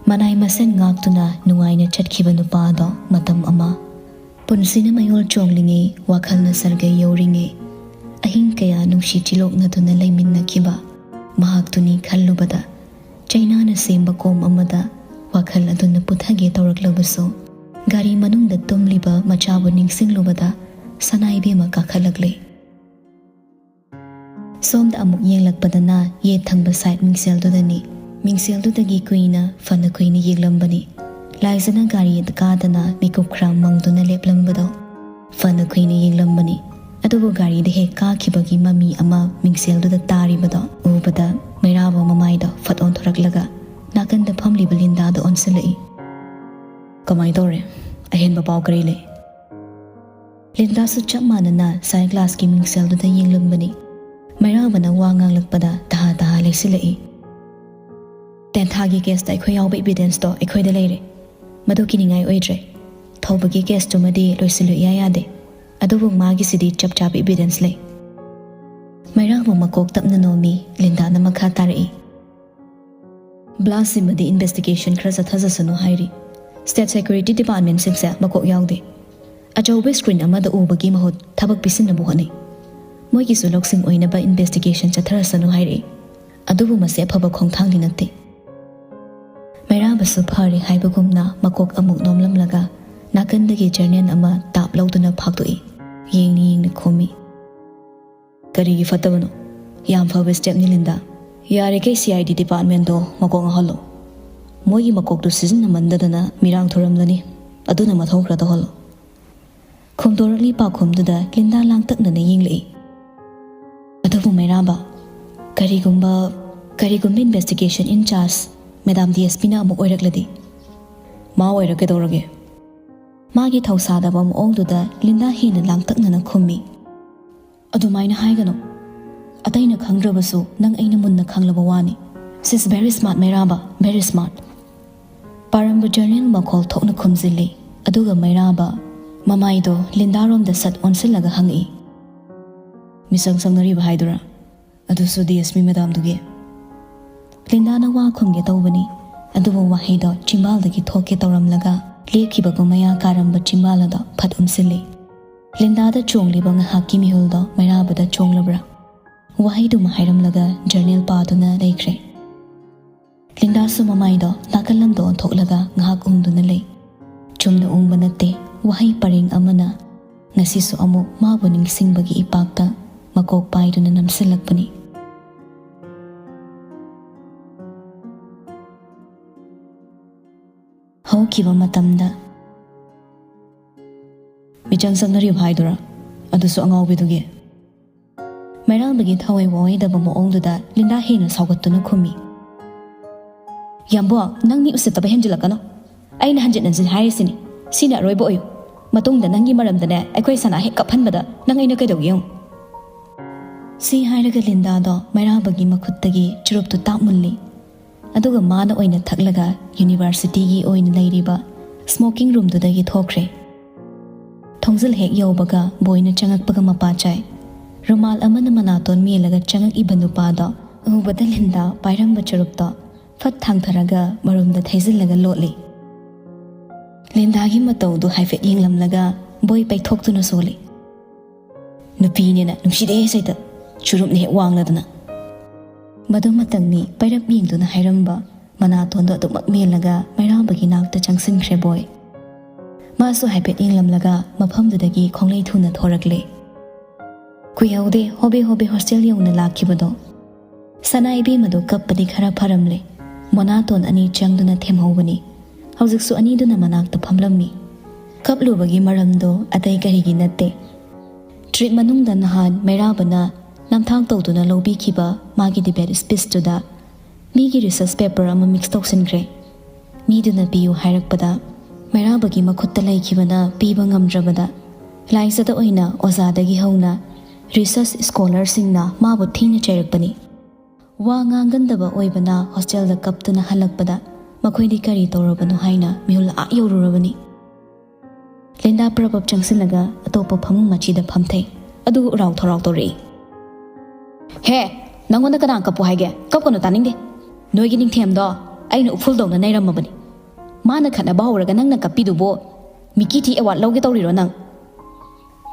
ꯃꯅꯥꯏ ꯃꯁꯦꯟ ꯉꯥꯛꯇꯨꯅ ꯅꯨꯡꯉꯥꯏꯅ ꯆꯠꯈꯤꯕ ꯅꯨꯄꯥꯗꯣ ꯃꯇꯝ ꯑꯃ ꯄꯨꯟꯁꯤꯅ ꯃꯌꯣꯜ ꯆꯣꯡꯂꯤꯉꯩ, ꯋꯥꯈꯜꯅ ꯁꯔꯒ ꯌꯧꯔꯤꯉꯩ, ꯑꯍꯤꯡ ꯀꯌꯥ ꯅꯨꯡꯁꯤ ꯆꯤꯂꯣꯛꯅꯗꯨꯅ ꯂꯩꯃꯤꯟꯅꯈꯤꯕ ꯃꯍꯥꯛꯇꯨꯅꯤ ꯈꯜꯂꯨꯕꯗ ꯆꯩꯅꯥꯅ ꯁꯦꯝꯕ ꯀꯣꯝ ꯑꯃꯗ ꯋꯥꯈꯜ ꯑꯗꯨꯅ ꯄꯨꯊꯒꯦ ꯇꯧꯔꯛꯂꯕꯁꯨ, ꯒꯥꯔꯤ ꯃꯅꯨꯡꯗ ꯇꯨꯝꯂꯤꯕ ꯃꯆꯥꯕꯨ ꯅꯤꯡꯁꯤꯡꯂꯨꯕꯗ ꯁꯅꯥꯏꯕꯦꯝꯃ ꯀꯥꯈꯠꯂꯛꯂꯦ꯫ ꯁꯣꯝꯗ ꯑꯃꯨꯛ ꯌꯦꯡꯂꯛꯄꯗꯅ ꯌꯦꯠ ꯊꯪꯕ ꯁꯥꯏꯠ ꯃꯤꯡꯁꯦꯜꯗꯨꯗꯅꯤ꯫ ꯃꯤꯡꯁꯦꯜꯗꯨꯗꯒꯤ ꯀꯨꯏꯅ, ꯐꯅ ꯀꯨꯏꯅ ꯌꯦꯡꯂꯝꯕꯅꯤ꯫ ꯂꯥꯏꯖꯅ ꯒꯥꯔꯤꯗ ꯀꯥꯗꯅ ꯃꯤꯀꯨꯞ ꯈꯔ ꯃꯪꯗꯨꯅ ꯂꯦꯞꯂꯝꯕꯗꯣ꯫ ꯐꯅ ꯀꯨꯏꯅ ꯌꯦꯡꯂꯝꯕꯅꯤ꯫ ꯑꯗꯨꯕꯨ ꯒꯥꯔꯤꯗ ꯍꯦꯛ ꯀꯥꯈꯤꯕꯒꯤ ꯃꯃꯤ ꯑꯃ ꯃꯤꯡꯁꯦꯜꯗꯨꯗ ꯇꯥꯔꯤꯕꯗꯣ ꯎꯕꯗ ꯃꯩꯔꯥꯕ ꯃꯃꯥꯏꯗꯣ ꯐꯠ ꯑꯣꯟꯊꯣꯔꯛꯂꯒ ꯅꯥꯀꯟꯗ ꯐꯝꯂꯤꯕ ꯂꯤꯟꯗꯥꯗ ꯑꯣꯟꯁꯤꯜꯂꯛꯏ꯫ "ꯀꯃꯥꯏ ꯇꯧꯔꯦ? ꯑꯍꯦꯟꯕ ꯄꯥꯎ ꯀꯔꯤ ꯂꯩ?" ꯂꯤꯟꯗꯥꯁꯨ ꯆꯞ ꯃꯥꯟꯅꯅ ꯁꯥꯏ ꯒ꯭ꯂꯥꯁꯀꯤ ꯃꯤꯡꯁꯦꯜꯗꯨꯗ ꯌꯦꯡꯂꯝꯕꯅꯤ꯫ ꯃꯩꯔꯥꯕꯅ ꯋꯥ ꯉꯥꯡꯂꯛꯄꯗ ꯇꯍꯥ ꯇꯍꯥ ꯂꯩꯁꯤꯜꯂꯛꯏ꯫ "ꯇꯦꯟꯊꯥꯒꯤ ꯀꯦꯁꯇ ꯑꯩꯈꯣꯏ ꯌꯥꯎꯕ ꯏꯕꯤꯗꯦꯟꯁꯇꯣ ꯑꯩꯈꯣꯏꯗ ꯂꯩꯔꯦ꯫ ꯃꯗꯨ ꯀꯤꯅꯤꯡꯉꯥꯏ ꯑꯣꯏꯗ꯭ꯔꯦ꯫ ꯊꯧꯕꯒꯤ ꯀꯦꯁꯇꯨꯃꯗꯤ ꯂꯣꯏꯁꯤꯜꯂꯨ ꯏꯌꯥ ꯌꯥꯗꯦ꯫ ꯑꯗꯨꯕꯨ ꯃꯥꯒꯤꯁꯤꯗꯤ ꯆꯞ ꯆꯥꯕ ꯏꯕꯤꯗꯦꯟꯁ ꯂꯩ꯫" ꯃꯩꯔꯥꯕ ꯃꯀꯣꯛ ꯇꯞꯅ ꯅꯣꯝꯃꯤ꯫ ꯂꯤꯟꯗꯥꯅ ꯃꯈꯥ ꯇꯥꯔꯛꯏ꯫ "ꯕ꯭ꯂꯥꯁꯁꯤꯃꯗꯤ ꯏꯟꯚꯦꯁꯇꯤꯒꯦꯁꯟ ꯈꯔ ꯆꯠꯊꯖꯁꯅꯨ ꯍꯥꯏꯔꯤ꯫ ꯁ꯭ꯇꯦꯠ ꯁꯦꯀ꯭ꯌꯨꯔꯤꯇꯤ ꯗꯤꯄꯥꯔꯠꯃꯦꯟꯁꯤꯡꯁꯦ ꯃꯀꯣꯛ ꯌꯥꯎꯗꯦ꯫ ꯑꯆꯧꯕ ꯁ꯭ꯀ꯭ꯔꯤꯟ ꯑꯃꯗ ꯎꯕꯒꯤ ꯃꯍꯨꯠ ꯊꯕꯛ ꯄꯤꯁꯤꯟꯅꯕ ꯍꯣꯠꯅꯩ꯫ ꯃꯣꯏꯒꯤꯁꯨ ꯂꯧꯁꯤꯡ ꯑꯣꯏꯅꯕ ꯏꯟꯚꯦꯁꯇꯤꯒꯦꯁꯟ ꯆꯠꯊꯔꯁꯅꯨ ꯍꯥꯏꯔꯛꯏ꯫ ꯑꯗꯨꯕꯨ ꯃꯁꯤ ꯑꯐꯕ ꯈꯣꯡꯊꯥꯡꯗꯤ ꯅꯠꯇꯦ꯫" ꯃꯩꯔꯥꯕꯁꯨ ꯐꯔꯦ ꯍꯥꯏꯕꯒꯨꯝꯅ ꯃꯀꯣꯛ ꯑꯃꯨꯛ ꯅꯣꯝꯂꯝꯂꯒ ꯅꯥꯀꯟꯗꯒꯤ ꯖꯔꯅꯦꯜ ꯑꯃ ꯇꯥꯞ ꯂꯧꯗꯨꯅ ꯐꯥꯛꯇꯣꯛꯏ꯫ ꯌꯦꯡꯅ ꯌꯦꯡꯅ ꯈꯨꯝꯃꯤ꯫ "ꯀꯔꯤꯒꯤ ꯐꯠꯇꯕꯅꯣ? ꯌꯥꯝ ꯐꯕ ꯁ꯭ꯇꯦꯞꯅꯤ, ꯂꯤꯟꯗꯥ꯫ ꯌꯥꯔꯤꯈꯩ ꯁꯤ ꯑꯥꯏ ꯗꯤ ꯗꯤꯄꯥꯔꯠꯃꯦꯟꯗꯣ ꯃꯀꯣꯛ ꯉꯥꯎꯍꯜꯂꯣ꯫ ꯃꯣꯏꯒꯤ ꯃꯀꯣꯛꯇꯨ ꯁꯤꯖꯤꯟꯅꯃꯟꯗꯗꯅ ꯃꯤꯔꯥꯡ ꯊꯨꯔꯝꯂꯅꯤ꯫ ꯑꯗꯨꯅ ꯃꯊꯧ ꯈꯔ ꯇꯧꯍꯜꯂꯣ꯫" ꯈꯣꯡꯗꯣꯔꯛꯂꯤ ꯄꯥꯎꯈꯨꯝꯗꯨꯗ ꯂꯤꯟꯗꯥ ꯂꯥꯡꯇꯛꯅꯅ ꯌꯦꯡꯂꯛꯏ꯫ "ꯑꯗꯨꯕꯨ ꯃꯩꯔꯥꯕ, ꯀꯔꯤꯒꯨꯝꯕ, ꯀꯔꯤꯒꯨꯝꯕ ꯏꯟꯚꯦꯁꯇꯤꯒꯦꯁꯟ ꯏꯟ ꯆꯥꯔꯖ ꯃꯦꯗꯥꯝ ꯗꯤ ꯑꯦꯁ ꯄꯤꯅ ꯑꯃꯨꯛ ꯑꯣꯏꯔꯛꯂꯗꯤ?" "ꯃꯥ ꯑꯣꯏꯔꯛꯀꯗꯧꯔꯒꯦ?" ꯃꯥꯒꯤ ꯊꯧꯁꯥꯗꯕ ꯃꯑꯣꯡꯗꯨꯗ ꯂꯤꯟꯗꯥ ꯍꯦꯟꯅ ꯂꯥꯡꯇꯛꯅꯅ ꯈꯨꯝꯃꯤ꯫ "ꯑꯗꯨꯃꯥꯏꯅ ꯍꯥꯏꯒꯅꯨ꯫ ꯑꯇꯩꯅ ꯈꯪꯗ꯭ꯔꯕꯁꯨ ꯅꯪ ꯑꯩꯅ ꯃꯨꯟꯅ ꯈꯪꯂꯕ ꯋꯥꯅꯤ꯫ She's very smart, Meiraba, very smart꯫" ꯄꯥꯔꯝꯕ ꯖꯔꯅꯦꯜ ꯃꯈꯣꯜ ꯊꯣꯛꯅ ꯈꯨꯝꯖꯤꯜꯂꯤ꯫ ꯑꯗꯨꯒ ꯃꯩꯔꯥꯕ ꯃꯃꯥꯏꯗꯣ ꯂꯤꯟꯗꯥꯔꯣꯝꯗ ꯁꯠ ꯑꯣꯟꯁꯤꯜꯂꯒ ꯍꯪꯉꯛꯏ꯫ "ꯃꯤꯆꯪ ꯆꯪꯅꯔꯤꯕ ꯍꯥꯏꯗꯨꯔꯥ? ꯑꯗꯨꯁꯨ ꯗꯤ ꯑꯦꯁ ꯄꯤ ꯃꯦꯗꯥꯝꯗꯨꯒꯤ?" ꯂꯤꯟꯗꯥꯅ ꯋꯥ ꯈꯨꯝꯒꯦ ꯇꯧꯕꯅꯤ, ꯑꯗꯨꯕꯨ ꯋꯥꯍꯩꯗꯣ ꯆꯤꯝꯕꯥꯜꯗꯒꯤ ꯊꯣꯛꯀꯦ ꯇꯧꯔꯝꯂꯒ ꯂꯦꯞꯈꯤꯕꯒꯨꯝ ꯃꯌꯥ ꯀꯥꯔꯝꯕ ꯆꯤꯝꯕꯥꯜ ꯑꯗꯣ ꯐꯠ ꯎꯝꯁꯤꯜꯂꯤ꯫ ꯂꯤꯟꯗꯥꯗ ꯆꯣꯡꯂꯤꯕ ꯉꯥꯏꯍꯥꯛꯀꯤ ꯃꯤꯍꯨꯜꯗꯣ ꯃꯩꯔꯥꯕꯗ ꯆꯣꯡꯂꯕ꯭ꯔꯥ? ꯋꯥꯍꯩꯗꯨꯃ ꯍꯥꯏꯔꯝꯂꯒ ꯖꯔꯅꯦꯜ ꯄꯥꯗꯨꯅ ꯂꯩꯈ꯭ꯔꯦ꯫ ꯂꯤꯟꯗꯥꯁꯨ ꯃꯃꯥꯏꯗꯣ ꯅꯥꯀꯜꯂꯝꯗ ꯑꯣꯟꯊꯣꯛꯂꯒ ꯉꯥꯏꯍꯥꯛ ꯎꯪꯗꯨꯅ ꯂꯩ꯫ ꯆꯨꯝꯅ ꯎꯪꯕ ꯅꯠꯇꯦ, ꯋꯥꯍꯩ ꯄꯔꯦꯡ ꯑꯃꯅ ꯉꯁꯤꯁꯨ ꯑꯃꯨꯛ ꯃꯥꯕꯨ ꯅꯤꯡꯁꯤꯡꯕꯒꯤ ꯏꯄꯥꯛꯇ ꯃꯀꯣꯛ ꯄꯥꯏꯗꯨꯅ ꯅꯝꯁꯤꯜꯂꯛꯄꯅꯤ꯫ ꯍꯧꯈꯤꯕ ꯃꯇꯝꯗ ꯃꯤꯆꯪ ꯆꯪꯅꯔꯤꯕ ꯍꯥꯏꯗꯨꯔꯥ? ꯑꯗꯨꯁꯨ ꯑꯉꯥꯎꯕꯤꯗꯨꯒꯤ꯫ ꯃꯩꯔꯥꯕꯒꯤ ꯊꯋꯥꯏ ꯋꯥꯑꯣꯏꯗꯕ ꯃꯑꯣꯡꯗꯨꯗ ꯂꯤꯟꯗꯥ ꯍꯦꯟꯅ ꯁꯥꯎꯒꯠꯇꯨꯅ ꯈꯨꯝꯃꯤ꯫ "ꯌꯥꯝꯕꯣ, ꯅꯪ ꯃꯤ ꯎꯁꯤꯠꯇꯕ ꯍꯦꯟꯖꯤꯜꯂꯛꯀꯅꯨ꯫ ꯑꯩꯅ ꯍꯟꯖꯤꯟ ꯍꯟꯖꯤꯟ ꯍꯥꯏꯔꯤꯁꯤꯅꯤ, ꯁꯤꯅ ꯑꯔꯣꯏꯕ ꯑꯣꯏꯌꯨ꯫ ꯃꯇꯨꯡꯗ ꯅꯪꯒꯤ ꯃꯔꯝꯗꯅꯦ ꯑꯩꯈꯣꯏ ꯁꯅꯥ ꯍꯦꯛ ꯀꯞꯍꯟꯕꯗ ꯅꯪ ꯑꯩꯅ ꯀꯩꯗꯧꯒꯦ ꯌꯦꯡꯉꯨ꯫" ꯁꯤ ꯍꯥꯏꯔꯒ ꯂꯤꯟꯗꯥꯗꯣ ꯃꯩꯔꯥꯕꯒꯤ ꯃꯈꯨꯠꯇꯒꯤ ꯆꯨꯔꯨꯞꯇꯨ ꯇꯥꯛ ꯃꯨꯜꯂꯤ꯫ ꯑꯗꯨꯒ ꯃꯥꯅ ꯑꯣꯏꯅ ꯊꯛꯂꯒ ꯌꯨꯅꯤꯚꯔꯁꯤꯇꯤꯒꯤ ꯑꯣꯏꯅ ꯂꯩꯔꯤꯕ ꯁ꯭ꯃꯣꯀꯤꯡ ꯔꯨꯝꯗꯨꯗꯒꯤ ꯊꯣꯛꯈ꯭ꯔꯦ꯫ ꯊꯣꯡꯖꯤꯜ ꯍꯦꯛ ꯌꯧꯕꯒ ꯕꯣꯏꯅ ꯆꯪꯉꯛꯄꯒ ꯃꯄꯥ ꯆꯥꯏ꯫ ꯔꯨꯃꯥꯜ ꯑꯃꯅ ꯃꯅꯥꯇꯣꯟ ꯃꯦꯜꯂꯒ ꯆꯪꯉꯛꯏꯕ ꯅꯨꯄꯥꯗꯣ ꯎꯕꯗ ꯂꯤꯟꯗꯥ ꯄꯥꯏꯔꯝꯕ ꯆꯨꯔꯨꯞꯇꯣ ꯐꯠ ꯊꯥꯡꯊꯔꯒ ꯃꯔꯨꯝꯗ ꯊꯩꯖꯤꯜꯂꯒ ꯂꯣꯠꯂꯤ꯫ ꯂꯤꯟꯗꯥꯒꯤ ꯃꯇꯧꯗꯨ ꯍꯥꯏꯐꯦꯠ ꯌꯦꯡꯂꯝꯂꯒ ꯕꯣꯏ ꯄꯩꯊꯣꯛꯇꯨꯅ ꯁꯣꯜꯂꯤ꯫ "ꯅꯨꯄꯤꯅꯦꯅ ꯅꯨꯡꯁꯤꯗꯦ ꯁꯩꯇ, ꯆꯨꯔꯨꯞꯅ ꯍꯦꯛ ꯋꯥꯡꯂꯗꯅ꯫" ꯃꯗꯨꯃꯇꯪꯅꯤ ꯄꯩꯔꯞ ꯌꯦꯡꯗꯨꯅ ꯍꯥꯏꯔꯝꯕ ꯃꯅꯥꯇꯣꯟꯗꯣ ꯑꯗꯨꯃꯛ ꯃꯦꯜꯂꯒ ꯃꯩꯔꯥꯕꯒꯤ ꯅꯥꯛꯇ ꯆꯪꯁꯤꯟꯈ꯭ꯔꯦ ꯕꯣꯏ꯫ ꯃꯥꯁꯨ ꯍꯥꯏꯐꯦꯠ ꯌꯦꯡꯂꯝꯂꯒ ꯃꯐꯝꯗꯨꯗꯒꯤ ꯈꯣꯡꯂꯩ ꯊꯨꯅ ꯊꯣꯔꯛꯂꯦ꯫ ꯀꯨꯏꯍꯧꯗꯦ ꯍꯣꯕꯦ ꯍꯣꯕꯦ ꯍꯣꯁꯇꯦꯜ ꯌꯧꯅ ꯂꯥꯛꯈꯤꯕꯗꯣ꯫ ꯁꯅꯥ ꯏꯕꯦꯝꯃꯗꯣ ꯀꯞꯄꯗꯤ ꯈꯔ ꯐꯔꯝꯂꯦ꯫ ꯃꯅꯥꯇꯣꯟ ꯑꯅꯤ ꯆꯪꯗꯨꯅ ꯊꯦꯝꯍꯧꯕꯅꯤ꯫ ꯍꯧꯖꯤꯛꯁꯨ ꯑꯅꯤꯗꯨꯅ ꯃꯅꯥꯛꯇ ꯐꯝꯂꯝꯃꯤ꯫ ꯀꯞꯂꯨꯕꯒꯤ ꯃꯔꯝꯗꯣ ꯑꯇꯩ ꯀꯔꯤꯒꯤ ꯅꯠꯇꯦ꯫ ꯇ꯭ꯔꯤꯠ ꯃꯅꯨꯡꯗ ꯅꯍꯥꯟ ꯃꯩꯔꯥꯕꯅ ꯅꯝꯊꯥꯛ ꯇꯧꯗꯨꯅ ꯂꯧꯕꯤꯈꯤꯕ ꯃꯥꯒꯤ ꯗꯤꯕꯦꯠ ꯁ꯭ꯄꯤꯆꯇꯨꯗ ꯃꯤꯒꯤ ꯔꯤꯁꯔꯆ ꯄꯦꯄꯔ ꯑꯃ ꯃꯤꯛꯁ ꯇꯧꯁꯤꯟꯈ꯭ꯔꯦ꯫ ꯃꯤꯗꯨꯅ ꯄꯤꯌꯨ ꯍꯥꯏꯔꯛꯄꯗ ꯃꯩꯔꯥꯕꯒꯤ ꯃꯈꯨꯠꯇ ꯂꯩꯈꯤꯕꯅ ꯄꯤꯕ ꯉꯝꯗ꯭ꯔꯕꯗ ꯂꯥꯏꯖꯗ ꯑꯣꯏꯅ ꯑꯣꯖꯥꯗꯒꯤ ꯍꯧꯅ ꯔꯤꯁꯔꯆ ꯁ꯭ꯀꯣꯂꯔꯁꯤꯡꯅ ꯃꯥꯕꯨ ꯊꯤꯅ ꯆꯩꯔꯛꯄꯅꯤ꯫ ꯋꯥ ꯉꯥꯡꯒꯟꯗꯕ ꯑꯣꯏꯕꯅ ꯍꯣꯁꯇꯦꯜꯗ ꯀꯞꯇꯨꯅ ꯍꯜꯂꯛꯄꯗ ꯃꯈꯣꯏꯗꯤ ꯀꯔꯤ ꯇꯧꯔꯕꯅꯣ ꯍꯥꯏꯅ ꯃꯤꯍꯨꯜ ꯑꯥ ꯌꯧꯔꯨꯔꯕꯅꯤ꯫ ꯂꯤꯟꯗꯥ ꯄ꯭ꯔꯕꯞ ꯆꯪꯁꯤꯜꯂꯒ ꯑꯇꯣꯞꯄ ꯐꯃꯨꯡ ꯃꯆꯤꯗ ꯐꯝꯊꯩ꯫ ꯑꯗꯨꯒ ꯎꯔꯥꯎ ꯊꯧꯔꯥꯎ ꯇꯧꯔꯛꯏ꯫ "ꯍꯦ, ꯅꯪꯉꯣꯟꯗ ꯀꯅꯥ ꯀꯞꯄꯨ ꯍꯥꯏꯒꯦ? ꯀꯞꯀꯅꯨ, ꯇꯥꯅꯤꯡꯗꯦ꯫ ꯅꯣꯏꯒꯤ ꯅꯤꯡꯊꯦꯝꯗꯣ ꯑꯩꯅ ꯎꯐꯨꯜꯗꯧꯅ ꯅꯩꯔꯝꯃꯕꯅꯤ꯫ ꯃꯥꯅ ꯈꯠꯅꯕ ꯍꯧꯔꯒ ꯅꯪꯅ ꯀꯞꯄꯤꯗꯨꯕꯨ ꯃꯤꯀꯤ ꯊꯤ ꯑꯦꯋꯥꯔꯗ ꯂꯧꯒꯦ ꯇꯧꯔꯤꯔꯣ ꯅꯪ?"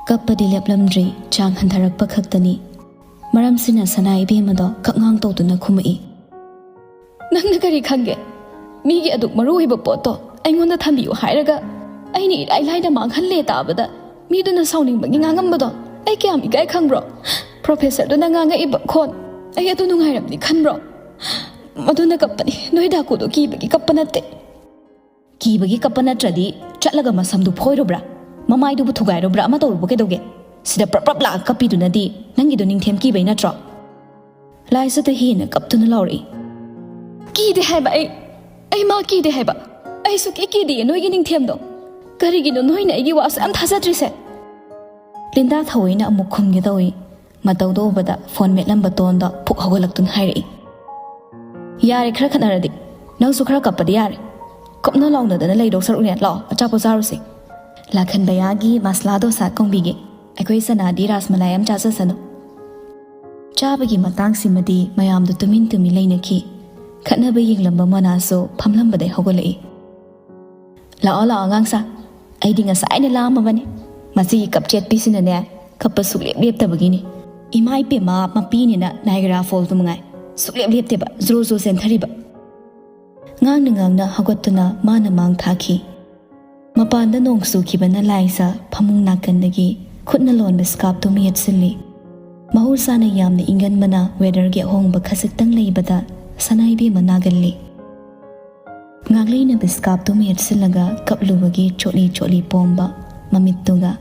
ꯀꯞꯄꯗꯤ ꯂꯦꯞꯂꯝꯗ꯭ꯔꯤ, ꯆꯥꯡ ꯍꯟꯊꯔꯛꯄ ꯈꯛꯇꯅꯤ꯫ ꯃꯔꯝꯁꯤꯅ ꯁꯅꯥ ꯏꯕꯦꯝꯃꯗꯣ ꯀꯛꯉꯥꯡ ꯇꯧꯗꯨꯅ ꯈꯨꯝꯃꯛꯏ꯫ "ꯅꯪꯅ ꯀꯔꯤ ꯈꯪꯒꯦ? ꯃꯤꯒꯤ ꯑꯗꯨꯛ ꯃꯔꯨ ꯑꯣꯏꯕ ꯄꯣꯠꯇꯣ ꯑꯩꯉꯣꯟꯗ ꯊꯝꯕꯤꯌꯨ ꯍꯥꯏꯔꯒ ꯑꯩꯅ ꯏꯔꯥꯏ ꯂꯥꯏꯅ ꯃꯥꯡꯍꯜꯂꯦ ꯇꯥꯕꯗ ꯃꯤꯗꯨꯅ ꯁꯥꯎꯅꯤꯡꯕꯒꯤ ꯉꯥꯡꯉꯝꯕꯗꯣ ꯑꯩ ꯀꯌꯥꯝ ꯏꯀꯥꯏ ꯈꯪꯕ꯭ꯔꯣ?" ꯄ꯭ꯔꯣꯐꯦꯁꯔꯗꯨꯅ ꯉꯥꯡꯉꯛꯏꯕ ꯈꯣꯟ, ꯑꯩ ꯑꯗꯨ ꯅꯨꯡꯉꯥꯏꯔꯝꯅꯤ ꯈꯟꯕ꯭ꯔꯣ? ꯃꯗꯨꯅ ꯀꯞꯄꯅꯤ, ꯅꯣꯏ ꯗꯥꯀꯨꯗꯣ ꯀꯤꯕꯒꯤ ꯀꯞꯄ ꯅꯠꯇꯦ꯫ ꯀꯤꯕꯒꯤ ꯀꯞꯄ ꯅꯠꯇ꯭ꯔꯗꯤ ꯆꯠꯂꯒ ꯃꯁꯝꯗꯨ ꯐꯣꯏꯔꯨꯕ꯭ꯔꯥ? ꯃꯃꯥꯏꯗꯨꯕꯨ ꯊꯨꯒꯥꯏꯔꯨꯕ꯭ꯔꯥ? ꯑꯃ ꯇꯧꯔꯨꯕ ꯀꯩꯗꯧꯒꯦ? ꯁꯤꯗ ꯄ꯭ꯔꯞ ꯄ꯭ꯔꯞ ꯂꯥꯛꯑ ꯀꯞꯄꯤꯗꯨꯅꯗꯤ ꯅꯪꯒꯤꯗꯣ ꯅꯤꯡꯊꯦꯝ ꯀꯤꯕꯩ ꯅꯠꯇ꯭ꯔꯣ? ꯂꯥꯏꯖꯗ ꯍꯦꯟꯅ ꯀꯞꯇꯨꯅ ꯂꯥꯎꯔꯛꯏ꯫ "ꯀꯤꯗꯦ ꯍꯥꯏꯕ ꯑꯩ, ꯑꯩ ꯃꯥ ꯀꯤꯗꯦ ꯍꯥꯏꯕ꯫ ꯑꯩ ꯁꯨꯛꯀꯤ ꯀꯤꯗꯦ ꯅꯣꯏꯒꯤ ꯅꯤꯡꯊꯦꯝꯗꯣ꯫ ꯀꯔꯤꯒꯤꯅꯣ ꯅꯣꯏꯅ ꯑꯩꯒꯤ ꯋꯥꯁꯦ ꯌꯥꯝ ꯊꯥꯖꯗ꯭ꯔꯤꯁꯦ?" ꯂꯤꯟꯗꯥ ꯊꯑꯣꯏꯅ ꯑꯃꯨꯛ ꯈꯨꯝꯒꯦ ꯇꯧꯏ꯫ ꯃꯇꯧꯗꯣ ꯎꯕꯗ ꯐꯣꯟ ꯃꯦꯠꯂꯝꯕ ꯇꯣꯟꯗꯣ ꯐꯨꯛ ꯍꯧꯒꯠꯂꯛꯇꯨꯅ ꯍꯥꯏꯔꯛꯏ꯫ "ꯌꯥꯔꯦ, ꯈꯔ ꯈꯠꯅꯔꯗꯤ꯫ ꯅꯪꯁꯨ ꯈꯔ ꯀꯞꯄꯗꯤ ꯌꯥꯔꯦ꯫ ꯀꯞꯅ ꯂꯥꯎꯅꯗꯅ ꯂꯩꯗꯧ ꯁꯔꯨꯛꯅꯦ, ꯂꯥꯛꯑꯣ, ꯑꯆꯥꯄꯣꯠ ꯆꯥꯔꯨꯁꯦ꯫ ꯂꯥꯈꯟꯕꯌꯥꯒꯤ ꯃꯁꯂꯥ ꯗꯣꯁꯥ ꯀꯣꯡꯕꯤꯒꯦ꯫ ꯑꯩꯈꯣꯏ ꯁꯅꯥꯗꯤ ꯔꯥꯁꯃꯂꯥꯏ ꯑꯃ ꯆꯥꯖꯁꯅꯨ꯫" ꯆꯥꯕꯒꯤ ꯃꯇꯥꯡꯁꯤꯃꯗꯤ ꯃꯌꯥꯝꯗꯨ ꯇꯨꯃꯤꯟ ꯇꯨꯃꯤꯟ ꯂꯩꯅꯈꯤ꯫ ꯈꯠꯅꯕ ꯌꯦꯡꯂꯝꯕ ꯃꯅꯥꯁꯨ ꯐꯝꯂꯝꯕꯗꯩ ꯍꯧꯒꯠꯂꯛꯏ꯫ "ꯂꯥꯛꯑꯣ, ꯂꯥꯛꯑꯣ, ꯑꯉꯥꯡꯁꯥ꯫ ꯑꯩꯗꯤ ꯉꯁꯥꯏꯅ ꯂꯥꯝꯃꯕꯅꯤ꯫ ꯃꯁꯤꯒꯤ ꯀꯞ ꯆꯦꯠꯄꯤꯁꯤꯅꯅꯦ, ꯀꯞꯄ ꯁꯨꯛꯂꯦꯞ ꯂꯦꯞꯇꯕꯒꯤꯅꯤ꯫ ꯏꯃꯥ ꯏꯄꯦꯝꯃ, ꯃꯄꯤꯅꯤꯅ ꯅꯥꯏꯒꯔꯥ ꯐꯣꯜꯗꯨ ꯃꯉꯥꯏ꯫ ꯁꯨꯛꯂꯦꯞ ꯂꯦꯞꯇꯦꯕ, ꯖ꯭ꯔꯣ ꯖ꯭ꯔꯣ ꯆꯦꯟꯊꯔꯤꯕ꯫" ꯉꯥꯡꯅ ꯉꯥꯡꯅ ꯍꯧꯒꯠꯇꯨꯅ ꯃꯥꯅ ꯃꯥꯡ ꯊꯥꯈꯤ꯫ ꯃꯄꯥꯟꯗ ꯅꯣꯡ ꯆꯨꯈꯤꯕꯅ ꯂꯥꯏꯖ ꯐꯃꯨꯡ ꯅꯥꯀꯟꯗꯒꯤ ꯈꯨꯠꯅ ꯂꯣꯟꯕ ꯁ꯭ꯀꯥꯞꯇꯨ ꯃꯦꯠꯁꯤꯜꯂꯤ꯫ ꯃꯍꯧꯁꯥꯅ ꯌꯥꯝꯅ ꯏꯪꯒꯟꯕꯅ ꯋꯦꯗꯔꯒꯤ ꯑꯍꯣꯡꯕ ꯈꯖꯤꯛꯇꯪ ꯂꯩꯕꯗ ꯁꯅꯥꯏꯕꯦꯝꯃ ꯅꯥꯒꯜꯂꯤ꯫ ꯉꯥꯛꯂꯩꯅꯕ ꯁ꯭ꯀꯥꯞꯇꯨ ꯃꯦꯠꯁꯤꯜꯂꯒ ꯀꯞꯂꯨꯕꯒꯤ ꯆꯣꯠꯂꯤ ꯆꯣꯠꯂꯤ ꯄꯣꯝꯕ ꯃꯃꯤꯠꯇꯨꯒ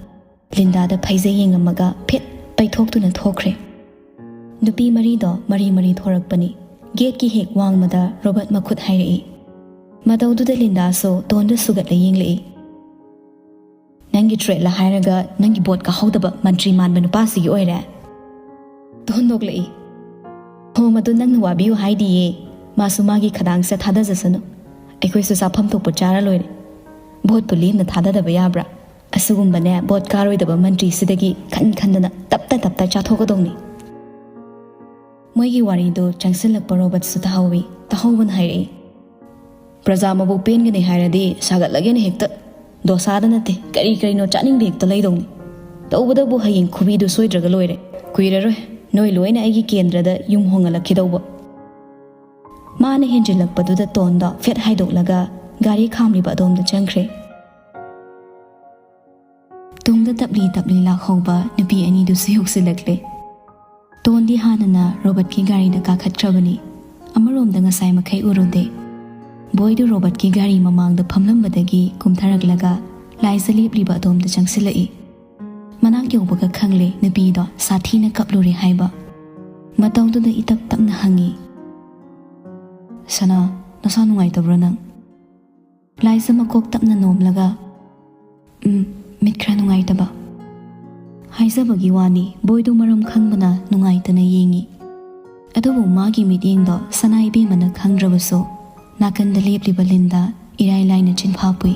ꯂꯤꯟꯗꯥꯗ ꯐꯩꯖꯩ ꯌꯦꯡꯉꯝꯃꯒ ꯐꯤꯠ ꯄꯩꯊꯣꯛꯇꯨꯅ ꯊꯣꯛꯈ꯭ꯔꯦ꯫ ꯅꯨꯄꯤ ꯃꯔꯤꯗꯣ ꯃꯔꯤ ꯃꯔꯤ ꯊꯣꯔꯛꯄꯅꯤ꯫ ꯒꯦꯠꯀꯤ ꯍꯦꯛ ꯋꯥꯡꯃꯗ ꯔꯣꯕꯔꯠ ꯃꯈꯨꯠ ꯍꯥꯏꯔꯛꯏ꯫ ꯃꯇꯧꯗꯨꯗ ꯂꯤꯟꯗꯥꯁꯨ ꯇꯣꯟꯗ ꯁꯨꯒꯠꯂ ꯌꯦꯡꯂꯛꯏ꯫ "ꯅꯪꯒꯤ ꯇ꯭ꯔꯦꯠꯂ ꯍꯥꯏꯔꯒ ꯅꯪꯒꯤ ꯚꯣꯠ ꯀꯥꯍꯧꯗꯕ ꯃꯟꯇ꯭ꯔꯤ ꯃꯥꯟꯕ ꯅꯨꯄꯥꯁꯤꯒꯤ ꯑꯣꯏꯔꯦ?" ꯇꯣꯟ ꯅꯣꯛꯂꯛꯏ꯫ "ꯍꯣ, ꯃꯗꯨ ꯅꯪꯅ ꯋꯥꯕꯤꯌꯨ ꯍꯥꯏꯗꯤꯌꯦ꯫ ꯃꯥꯁꯨ ꯃꯥꯒꯤ ꯈꯗꯥꯡꯁꯦ ꯊꯥꯗꯖꯁꯅꯨ꯫ ꯑꯩꯈꯣꯏꯁꯨ ꯆꯥꯐꯝ ꯊꯣꯛꯄ ꯆꯥꯔ ꯂꯣꯏꯔꯦ꯫ ꯚꯣꯠꯄꯨ ꯂꯦꯝꯅ ꯊꯥꯗꯗꯕ ꯌꯥꯕ꯭ꯔꯥ? ꯑꯁꯤꯒꯨꯝꯕꯅꯦ, ꯚꯣꯠ ꯀꯥꯔꯣꯏꯗꯕ ꯃꯟꯇ꯭ꯔꯤꯁꯤꯗꯒꯤ ꯈꯟ ꯈꯟꯗꯅ ꯇꯞꯇ ꯇꯞꯇ ꯆꯥꯊꯣꯛꯀꯗꯧꯅꯤ꯫" ꯃꯣꯏꯒꯤ ꯋꯥꯔꯤꯗꯨ ꯆꯪꯁꯤꯜꯂꯛꯄ ꯔꯣꯕꯔꯠꯁꯨ ꯇꯥꯍꯧꯏ꯫ ꯇꯥꯍꯧꯕꯅ ꯍꯥꯏꯔꯛꯏ, "ꯄ꯭ꯔꯖꯥ ꯃꯕꯨ ꯄꯦꯟꯒꯅꯤ ꯍꯥꯏꯔꯗꯤ ꯁꯥꯒꯠꯂꯒꯦꯅ ꯍꯦꯛꯇ꯫ ꯗꯣꯁꯥꯗ ꯅꯠꯇꯦ, ꯀꯔꯤ ꯀꯔꯤꯅꯣ ꯆꯥꯅꯤꯡꯕ ꯍꯦꯛꯇ ꯂꯩꯗꯧꯅꯤ꯫ ꯇꯧꯕꯗꯕꯨ ꯍꯌꯦꯡ ꯈꯨꯕꯤꯗꯨ ꯁꯣꯏꯗ꯭ꯔꯒ ꯂꯣꯏꯔꯦ꯫ ꯀꯨꯏꯔꯔꯣꯏ ꯅꯣꯏ ꯂꯣꯏꯅ ꯑꯩꯒꯤ ꯀꯦꯟꯗ꯭ꯔꯗ ꯌꯨꯝ ꯍꯣꯡꯍꯜꯂꯛꯈꯤꯗꯧꯕ꯫" ꯃꯥꯅ ꯍꯦꯟꯖꯤꯜꯂꯛꯄꯗꯨꯗ ꯇꯣꯟꯗꯣ ꯐꯦꯠ ꯍꯥꯏꯗꯣꯛꯂꯒ ꯒꯥꯔꯤ ꯈꯥꯝꯂꯤꯕ ꯑꯗꯣꯝꯗ ꯆꯪꯈ꯭ꯔꯦ꯫ ꯇꯨꯡꯗ ꯇꯞꯂꯤ ꯇꯞꯂꯤ ꯂꯥꯛꯍꯧꯕ ꯅꯨꯄꯤ ꯑꯅꯤꯗꯨꯁꯨ ꯌꯧꯁꯤꯜꯂꯛꯂꯦ꯫ ꯇꯣꯟꯗꯤ ꯍꯥꯟꯅꯅ ꯔꯣꯕꯔꯠꯀꯤ ꯒꯥꯔꯤꯗ ꯀꯥꯈꯠꯈ꯭ꯔꯕꯅꯤ꯫ ꯑꯃꯔꯣꯝꯗ ꯉꯁꯥꯏ ꯃꯈꯩ ꯎꯔꯨꯗꯦ꯫ ꯕꯣꯏꯗꯨ ꯔꯣꯕꯔꯠꯀꯤ ꯒꯥꯔꯤ ꯃꯃꯥꯡꯗ ꯐꯝꯂꯝꯕꯗꯒꯤ ꯀꯨꯝꯊꯔꯛꯂꯒ ꯂꯥꯏꯖ ꯂꯦꯞꯂꯤꯕ ꯑꯗꯣꯝꯗ ꯆꯪꯁꯤꯜꯂꯛꯏ꯫ ꯃꯅꯥꯛ ꯌꯧꯕꯒ ꯈꯪꯂꯦ ꯅꯨꯄꯤꯗꯣ ꯁꯥꯊꯤꯅ ꯀꯞꯂꯨꯔꯦ ꯍꯥꯏꯕ꯫ ꯃꯇꯧꯗꯨꯗ ꯏꯇꯞ ꯇꯞꯅ ꯍꯪꯉꯤ, "ꯁꯅꯥ, ꯅꯁꯥ ꯅꯨꯡꯉꯥꯏꯇꯕ꯭ꯔꯥ ꯅꯪ?" ꯂꯥꯏꯖ ꯃꯀꯣꯛ ꯇꯞꯅ ꯅꯣꯝꯂꯒ, "ꯎꯝ, ꯃꯤꯠ ꯈꯔ ꯅꯨꯡꯉꯥꯏꯇꯕ" ꯍꯥꯏꯖꯕꯒꯤ ꯋꯥꯅꯤ꯫ ꯕꯣꯏꯗꯨ ꯃꯔꯝ ꯈꯪꯕꯅ ꯅꯨꯡꯉꯥꯏꯇꯅ ꯌꯦꯡꯉꯤ꯫ ꯑꯗꯨꯕꯨ ꯃꯥꯒꯤ ꯃꯤꯠꯌꯦꯡꯗꯣ ꯁꯅꯥ ꯏꯕꯦꯝꯃꯅ ꯈꯪꯗ꯭ꯔꯕꯁꯨ ꯅꯥꯀꯟꯗ ꯂꯦꯞꯂꯤꯕ ꯂꯤꯟꯗ ꯏꯔꯥꯏ ꯂꯥꯏꯅ ꯆꯤꯟꯐꯥ ꯄꯨꯏ꯫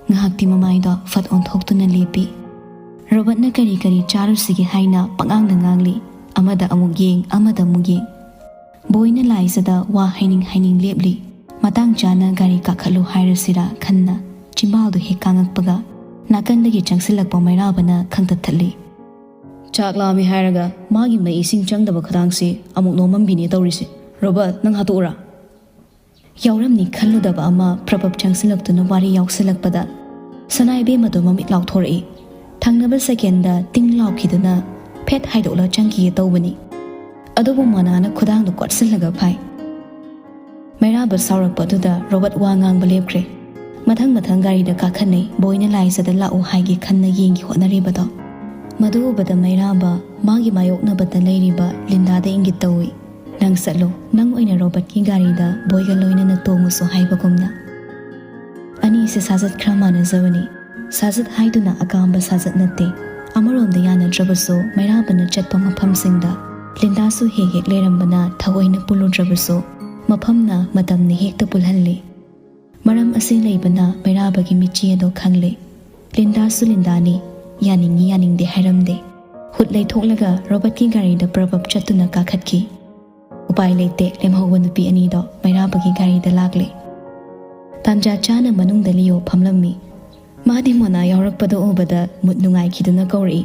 ꯉꯥꯏꯍꯥꯛꯇꯤ ꯃꯃꯥꯏꯗꯣ ꯐꯠ ꯑꯣꯟꯊꯣꯛꯇꯨꯅ ꯂꯦꯞꯄꯤ꯫ ꯔꯣꯕꯔꯠꯅ ꯀꯔꯤ ꯀꯔꯤ ꯆꯥꯔꯨꯁꯤꯒꯦ ꯍꯥꯏꯅ ꯄꯉꯥꯡꯗ ꯉꯥꯡꯂꯤ꯫ ꯑꯃꯗ ꯑꯃꯨꯛ ꯌꯦꯡ, ꯑꯃꯗ ꯑꯃꯨꯛ ꯌꯦꯡ꯫ ꯕꯣꯏꯅ ꯂꯥꯏꯖꯗ ꯋꯥ ꯍꯥꯏꯅꯤꯡ ꯍꯥꯏꯅꯤꯡ ꯂꯦꯞꯂꯤ꯫ ꯃꯇꯥꯡ ꯆꯥꯅ ꯒꯥꯔꯤ ꯀꯥꯈꯠꯂꯨ ꯍꯥꯏꯔꯁꯤꯔꯥ ꯈꯟꯅ ꯆꯤꯝꯕꯥꯜꯗꯨ ꯍꯦꯛ ꯀꯥꯡꯉꯛꯄꯒ ꯅꯥꯀꯟꯗꯒꯤ ꯆꯪꯁꯤꯜꯂꯛꯄ ꯃꯩꯔꯥꯕꯅ ꯈꯪꯇꯠ ꯊꯠꯂꯤ꯫ "ꯆꯥꯛ ꯂꯥꯝꯃꯤ ꯍꯥꯏꯔꯒ ꯃꯥꯒꯤ ꯃꯩ ꯏꯁꯤꯡ ꯆꯪꯗꯕ ꯈꯗꯥꯡꯁꯤ ꯑꯃꯨꯛ ꯅꯣꯝꯃꯝꯕꯤꯅꯦ ꯇꯧꯔꯤꯁꯦ꯫ ꯔꯣꯕꯔꯠ, ꯅꯪ ꯍꯥꯠꯇꯣꯛꯎꯔꯥ?" ꯌꯥꯎꯔꯝꯅꯤ ꯈꯜꯂꯨꯗꯕ ꯑꯃ ꯄ꯭ꯔꯕꯞ ꯆꯪꯁꯤꯜꯂꯛꯇꯨꯅ ꯋꯥꯔꯤ ꯌꯥꯎꯁꯤꯜꯂꯛꯄꯗ ꯁꯅꯥ ꯏꯕꯦꯝꯃꯗꯨ ꯃꯃꯤꯠ ꯂꯥꯎꯊꯣꯔꯛꯏ꯫ ꯊꯪꯅꯕ ꯁꯦꯀꯦꯟꯗ ꯇꯤꯡ ꯂꯥꯎꯈꯤꯗꯨꯅ ꯐꯦꯠ ꯍꯥꯏꯗꯣꯛꯂ ꯆꯪꯈꯤꯒꯦ ꯇꯧꯕꯅꯤ꯫ ꯑꯗꯨꯕꯨ ꯃꯣꯅꯥꯅ ꯈꯨꯗꯥꯡꯗꯨ ꯀꯣꯠꯁꯤꯜꯂꯒ ꯐꯥꯏ꯫ ꯃꯩꯔꯥꯕ ꯁꯥꯎꯔꯛꯄ ꯑꯗꯨꯗ ꯔꯣꯕꯔꯠ ꯋꯥ ꯉꯥꯡꯕ ꯂꯦꯞꯈ꯭ꯔꯦ꯫ ꯃꯊꯪ ꯃꯊꯪ ꯒꯥꯔꯤꯗ ꯀꯥꯈꯠꯅꯩ꯫ ꯕꯣꯏꯅ ꯂꯥꯏꯖꯗ ꯂꯥꯛꯎ ꯍꯥꯏꯒꯦ ꯈꯟꯅ ꯌꯦꯡꯒꯦ ꯍꯣꯠꯅꯔꯤꯕꯗꯣ꯫ ꯃꯗꯨ ꯎꯕꯗ ꯃꯩꯔꯥꯕ ꯃꯥꯒꯤ ꯃꯥꯌꯣꯛꯅꯕꯗ ꯂꯩꯔꯤꯕ ꯂꯤꯟꯗꯥꯗ ꯏꯪꯒꯤꯠ ꯇꯧꯏ꯫ "ꯅꯪ ꯆꯠꯂꯨ, ꯅꯪ ꯑꯣꯏꯅ ꯔꯣꯕꯔꯠꯀꯤ ꯒꯥꯔꯤꯗ ꯕꯣꯏꯒ ꯂꯣꯏꯅꯅ ꯇꯣꯡꯉꯨꯁꯨ" ꯍꯥꯏꯕꯒꯨꯝꯅ꯫ ꯑꯅꯤꯁꯦ ꯁꯥꯖꯠ ꯈꯔ ꯃꯥꯟꯅꯖꯕꯅꯤ꯫ ꯁꯥꯖꯠ ꯍꯥꯏꯗꯨꯅ ꯑꯀꯥꯝꯕ ꯁꯥꯖꯠ ꯅꯠꯇꯦ꯫ ꯑꯃꯔꯣꯝꯗ ꯌꯥꯅꯗ꯭ꯔꯕꯁꯨ ꯃꯩꯔꯥꯕꯅ ꯆꯠꯄ ꯃꯐꯝꯁꯤꯡꯗ ꯂꯤꯟꯗꯥꯁꯨ ꯍꯦꯛ ꯍꯦꯛ ꯂꯩꯔꯝꯕꯅ ꯊꯑꯣꯏꯅ ꯄꯨꯜꯂꯨꯗ꯭ꯔꯕꯁꯨ ꯃꯐꯝꯅ ꯃꯇꯝꯅ ꯍꯦꯛꯇ ꯄꯨꯜꯍꯜꯂꯤ꯫ ꯃꯔꯝ ꯑꯁꯤ ꯂꯩꯕꯅ ꯃꯩꯔꯥꯕꯒꯤ ꯃꯤꯠꯆꯤ ꯑꯗꯣ ꯈꯪꯂꯦ꯫ ꯂꯤꯟꯗꯥꯁꯨ ꯂꯤꯟꯗꯥꯅꯤ, ꯌꯥꯅꯤꯡꯉꯤ ꯌꯥꯅꯤꯡꯗꯦ ꯍꯥꯏꯔꯝꯗꯦ꯫ ꯍꯨꯠ ꯂꯩꯊꯣꯛꯂꯒ ꯔꯣꯕꯔꯠꯀꯤ ꯒꯥꯔꯤꯗ ꯄ꯭ꯔꯕꯞ ꯆꯠꯇꯨꯅ ꯀꯥꯈꯠꯈꯤ꯫ ꯎꯄꯥꯏ ꯂꯩꯇꯦ, ꯂꯦꯝꯍꯧꯕ ꯅꯨꯄꯤ ꯑꯅꯤꯗꯣ ꯃꯩꯔꯥꯕꯒꯤ ꯒꯥꯔꯤꯗ ꯂꯥꯛꯂꯦ꯫ ꯇꯥꯟꯖꯥ ꯆꯥꯅ ꯃꯅꯨꯡꯗ ꯂꯤꯌꯣ ꯐꯝꯂꯝꯃꯤ꯫ ꯃꯥꯗꯤ ꯃꯣꯅꯥ ꯌꯥꯎꯔꯛꯄꯗ ꯎꯕꯗ ꯃꯨꯠ ꯅꯨꯡꯉꯥꯏꯈꯤꯗꯨꯅ ꯀꯧꯔꯛꯏ꯫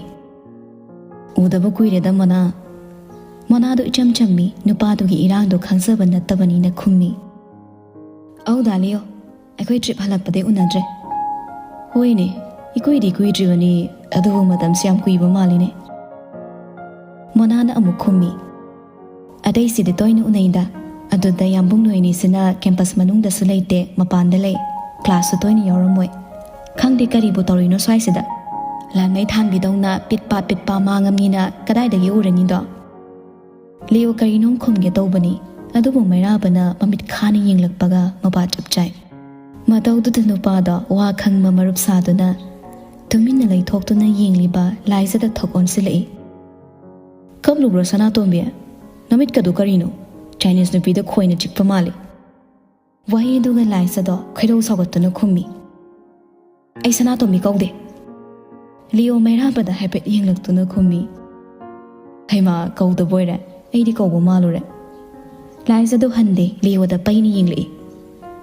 "ꯎꯗꯕ ꯀꯨꯏꯔꯦꯗ ꯃꯣꯅꯥ꯫" ꯃꯣꯅꯥꯗꯣ ꯏꯆꯝ ꯆꯝꯃꯤ, ꯅꯨꯄꯥꯗꯨꯒꯤ ꯏꯔꯥꯡꯗꯣ ꯈꯪꯖꯕ ꯅꯠꯇꯕꯅꯤꯅ ꯈꯨꯝꯃꯤ꯫ "ꯑꯧ ꯗꯥ ꯂꯤꯌꯣ, ꯑꯩꯈꯣꯏ ꯇ꯭ꯔꯤꯞ ꯍꯜꯂꯛꯄꯗꯩ ꯎꯅꯗ꯭ꯔꯦ꯫" "ꯍꯣꯏꯅꯦ, ꯏꯀꯨꯏꯗꯤ ꯀꯨꯏꯗ꯭ꯔꯤꯕꯅꯤ, ꯑꯗꯨꯕꯨ ꯃꯇꯝꯁꯤ ꯌꯥꯝ ꯀꯨꯏꯕ ꯃꯥꯜꯂꯤꯅꯦ꯫" ꯃꯣꯅꯥꯅ ꯑꯃꯨꯛ ꯈꯨꯝꯃꯤ, "ꯑꯇꯩꯁꯤꯗꯤ ꯇꯣꯏꯅ ꯎꯅꯩꯗ, ꯑꯗꯨꯗ ꯌꯥꯝꯕꯨꯡ ꯅꯣꯏꯅꯤꯁꯤꯅ ꯀꯦꯝꯄꯁ ꯃꯅꯨꯡꯗꯁꯨ ꯂꯩꯇꯦ, ꯃꯄꯥꯟꯗ ꯂꯩ, ꯀ꯭ꯂꯥꯁꯁꯨ ꯇꯣꯏꯅ ꯌꯥꯎꯔꯝꯃꯣꯏ꯫ ꯈꯪꯗꯦ ꯀꯔꯤꯕꯨ ꯇꯧꯔꯤꯅꯣ ꯁ꯭ꯋꯥꯏꯁꯤꯗ꯫ ꯂꯥꯟꯃꯩ ꯊꯥꯟꯕꯤꯗꯧꯅ ꯄꯤꯠ ꯄꯥꯠ ꯄꯤꯠ ꯄꯥꯠ ꯃꯥꯡꯉꯝꯅꯤꯅ ꯀꯗꯥꯏꯗꯒꯤ ꯎꯔꯅꯤꯗꯣ?" ꯂꯤꯌꯣ ꯀꯔꯤꯅꯣꯝ ꯈꯨꯝꯒꯦ ꯇꯧꯕꯅꯤ, ꯑꯗꯨꯕꯨ ꯃꯩꯔꯥꯕꯅ ꯃꯃꯤꯠ ꯈꯥꯅ ꯌꯦꯡꯂꯛꯄꯒ ꯃꯄꯥ ꯆꯞ ꯆꯥꯏ꯫ ꯃꯇꯧꯗꯨꯗ ꯅꯨꯄꯥꯗꯣ ꯋꯥ ꯈꯪꯕ ꯃꯔꯨꯞ ꯁꯥꯗꯨꯅ ꯇꯨꯃꯤꯟꯅ ꯂꯩꯊꯣꯛꯇꯨꯅ ꯌꯦꯡꯂꯤꯕ ꯂꯥꯏꯖꯗ ꯊꯣꯛ ꯑꯣꯟꯁꯤꯜꯂꯛꯏ꯫ "ꯀꯞꯂꯨꯕ꯭ꯔꯣ ꯁꯅꯥꯇꯣꯝꯕꯤ? ꯅꯃꯤꯠꯀꯗꯨ ꯀꯔꯤꯅꯣ? ꯆꯥꯏꯅꯤꯁ ꯅꯨꯄꯤꯗ ꯈꯣꯏꯅ ꯆꯤꯛꯄ ꯃꯥꯜꯂꯤ꯫" ꯋꯥꯍꯩꯗꯨꯒ ꯂꯥꯏꯖꯗꯣ ꯈꯣꯏꯗꯧ ꯁꯥꯎꯒꯠꯇꯨꯅ ꯈꯨꯝꯃꯤ, "ꯑꯩ ꯁꯅꯥꯇꯣꯝꯕꯤ ꯀꯧꯗꯦ꯫" ꯂꯤꯌꯣ ꯃꯩꯔꯥꯕꯗ ꯍꯥꯏꯐꯦꯠ ꯌꯦꯡꯂꯛꯇꯨꯅ ꯈꯨꯝꯃꯤ, "ꯍꯩꯃꯥ, ꯀꯧꯗꯕ ꯑꯣꯏꯔꯦ, ꯑꯩꯗꯤ ꯀꯧꯕ ꯃꯥꯜꯂꯨꯔꯦ꯫" ꯂꯥꯏꯖꯗꯣ ꯍꯟꯗꯦ, ꯂꯤꯌꯣꯗ ꯄꯩꯅ ꯌꯦꯡꯂꯛꯏ꯫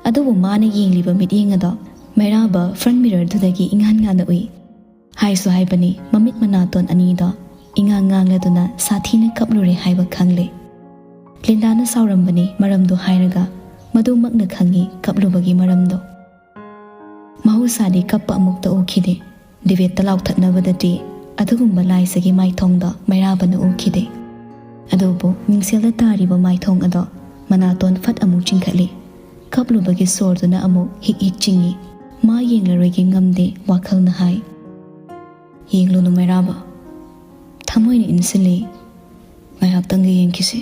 ꯑꯗꯨꯕꯨ ꯃꯥꯅ ꯌꯦꯡꯂꯤꯕ ꯃꯤꯠꯌꯦꯡ ꯑꯗꯣ ꯃꯩꯔꯥꯕ ꯐ꯭ꯔꯟꯠ ꯃꯤꯔꯔꯗꯨꯗꯒꯤ ꯏꯉꯥꯟ ꯉꯥꯟꯅ ꯎꯏ꯫ ꯍꯥꯏꯁꯨ ꯍꯥꯏꯕꯅꯤ, ꯃꯃꯤꯠ ꯃꯅꯥꯇꯣꯟ ꯑꯅꯤꯗꯣ ꯏꯉꯥꯡ ꯉꯥꯡꯂꯗꯨꯅ ꯁꯥꯊꯤꯅ ꯀꯞꯂꯨꯔꯦ ꯍꯥꯏꯕ ꯈꯪꯂꯦ꯫ ꯂꯤꯟꯗꯥꯅ ꯁꯥꯎꯔꯝꯕꯅꯤ ꯃꯔꯝꯗꯣ ꯍꯥꯏꯔꯒ, ꯃꯗꯨꯃꯛꯅ ꯈꯪꯉꯤ ꯀꯞꯂꯨꯕꯒꯤ ꯃꯔꯝꯗꯣ꯫ ꯃꯍꯧꯁꯥꯗꯤ ꯀꯞꯄ ꯑꯃꯨꯛꯇ ꯎꯈꯤꯗꯦ꯫ ꯗꯤꯕꯦꯠꯇ ꯂꯥꯎꯊꯠꯅꯕꯗꯗꯤ ꯑꯗꯨꯒꯨꯝꯕ ꯂꯥꯏꯖꯒꯤ ꯃꯥꯏꯊꯣꯡꯗꯣ ꯃꯩꯔꯥꯕꯅ ꯎꯈꯤꯗꯦ꯫ ꯑꯗꯨꯕꯨ ꯃꯤꯡꯁꯦꯜꯗ ꯇꯥꯔꯤꯕ ꯃꯥꯏꯊꯣꯡ ꯑꯗꯣ ꯃꯅꯥꯇꯣꯟ ꯐꯠ ꯑꯃꯨꯛ ꯆꯤꯡꯈꯠꯂꯤ꯫ ꯀꯞꯂꯨꯕꯒꯤ ꯁꯣꯔꯗꯨꯅ ꯑꯃꯨꯛ ꯍꯤꯛ ꯍꯤꯛ ꯆꯤꯡꯏ꯫ ꯃꯥ ꯌꯦꯡꯂꯔꯣꯏꯒꯦ ꯉꯝꯗꯦ, ꯋꯥꯈꯜꯅ ꯍꯥꯏ, "ꯌꯦꯡꯂꯨꯅꯨ ꯃꯩꯔꯥꯕ, ꯊꯃꯣꯏꯅ ꯏꯟꯁꯤꯜꯂꯤ, ꯉꯥꯏꯍꯥꯛꯇꯪꯒ ꯌꯦꯡꯈꯤꯁꯤ꯫"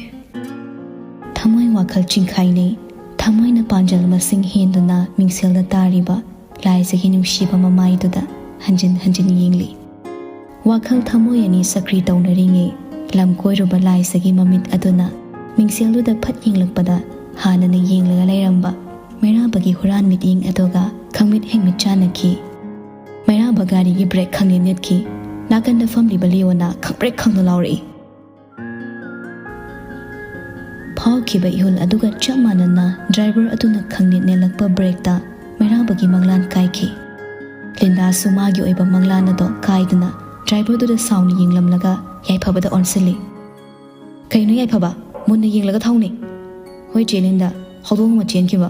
ꯊꯃꯣꯏ ꯋꯥꯈꯜ ꯆꯤꯡꯈꯥꯏꯅꯩ꯫ ꯊꯃꯣꯏꯅ ꯄꯥꯟꯖꯜ ꯃꯁꯤꯡ ꯍꯦꯟꯗꯨꯅ ꯃꯤꯡꯁꯦꯜꯗ ꯇꯥꯔꯤꯕ ꯂꯥꯏꯖꯒꯤ ꯅꯨꯡꯁꯤꯕ ꯃꯃꯥꯏꯗꯨꯗ ꯍꯟꯖꯤꯟ ꯍꯟꯖꯤꯟ ꯌꯦꯡꯂꯤ꯫ ꯋꯥꯈꯜ ꯊꯃꯣꯏ ꯑꯅꯤ ꯁꯀ꯭ꯔꯤ ꯇꯧꯅꯔꯤꯉꯩ, ꯂꯝ ꯀꯣꯏꯔꯨꯕ ꯂꯥꯏꯖꯒꯤ ꯃꯃꯤꯠ ꯑꯗꯨꯅ ꯃꯤꯡꯁꯦꯜꯗꯨꯗ ꯐꯠ ꯌꯦꯡꯂꯛꯄꯗ ꯍꯥꯟꯅꯅ ꯌꯦꯡꯂꯒ ꯂꯩꯔꯝꯕ ꯃꯩꯔꯥꯕꯒꯤ ꯍꯨꯔꯥꯟ ꯃꯤꯠꯌꯦꯡ ꯑꯗꯨꯒ ꯈꯪꯃꯤꯠ ꯍꯦꯡꯃꯤꯠ ꯆꯥꯟꯅꯈꯤ꯫ ꯃꯩꯔꯥꯕ ꯒꯥꯔꯤꯒꯤ ꯕ꯭ꯔꯦꯛ ꯈꯪꯅꯦꯠ ꯅꯦꯠꯈꯤ꯫ ꯅꯥꯀꯟꯗ ꯐꯝꯂꯤꯕ ꯂꯤꯌꯣꯅ ꯈꯪꯄ꯭ꯔꯦꯛ ꯈꯪꯅ ꯂꯥꯎꯔꯛꯏ꯫ ꯐꯥꯎꯈꯤꯕ ꯏꯍꯨꯜ ꯑꯗꯨꯒ ꯆꯞ ꯃꯥꯟꯅꯅ ꯗ꯭ꯔꯥꯏꯚꯔ ꯑꯗꯨꯅ ꯈꯪꯅꯦꯠ ꯅꯦꯠꯂꯛꯄ ꯕ꯭ꯔꯦꯛꯇ ꯃꯩꯔꯥꯕꯒꯤ ꯃꯪꯂꯥꯟ ꯀꯥꯏꯈꯤ꯫ ꯂꯤꯟꯗꯥꯁꯨ ꯃꯥꯒꯤ ꯑꯣꯏꯕ ꯃꯪꯂꯥꯟ ꯑꯗꯣ ꯀꯥꯏꯗꯨꯅ ꯗ꯭ꯔꯥꯏꯚꯔꯗꯨꯗ ꯁꯥꯎꯅ ꯌꯦꯡꯂꯝꯂꯒ ꯌꯥꯏꯐꯕꯗ ꯑꯣꯟꯁꯤꯜꯂꯤ꯫ "ꯀꯩꯅꯣ ꯌꯥꯏꯐꯕ? ꯃꯨꯟꯅ ꯌꯦꯡꯂꯒ ꯊꯧꯅꯦ꯫" "ꯍꯣꯏ ꯆꯦ ꯂꯤꯟꯗꯥ, ꯍꯧꯗꯣꯡ ꯑꯃ ꯆꯦꯟꯈꯤꯕ꯫"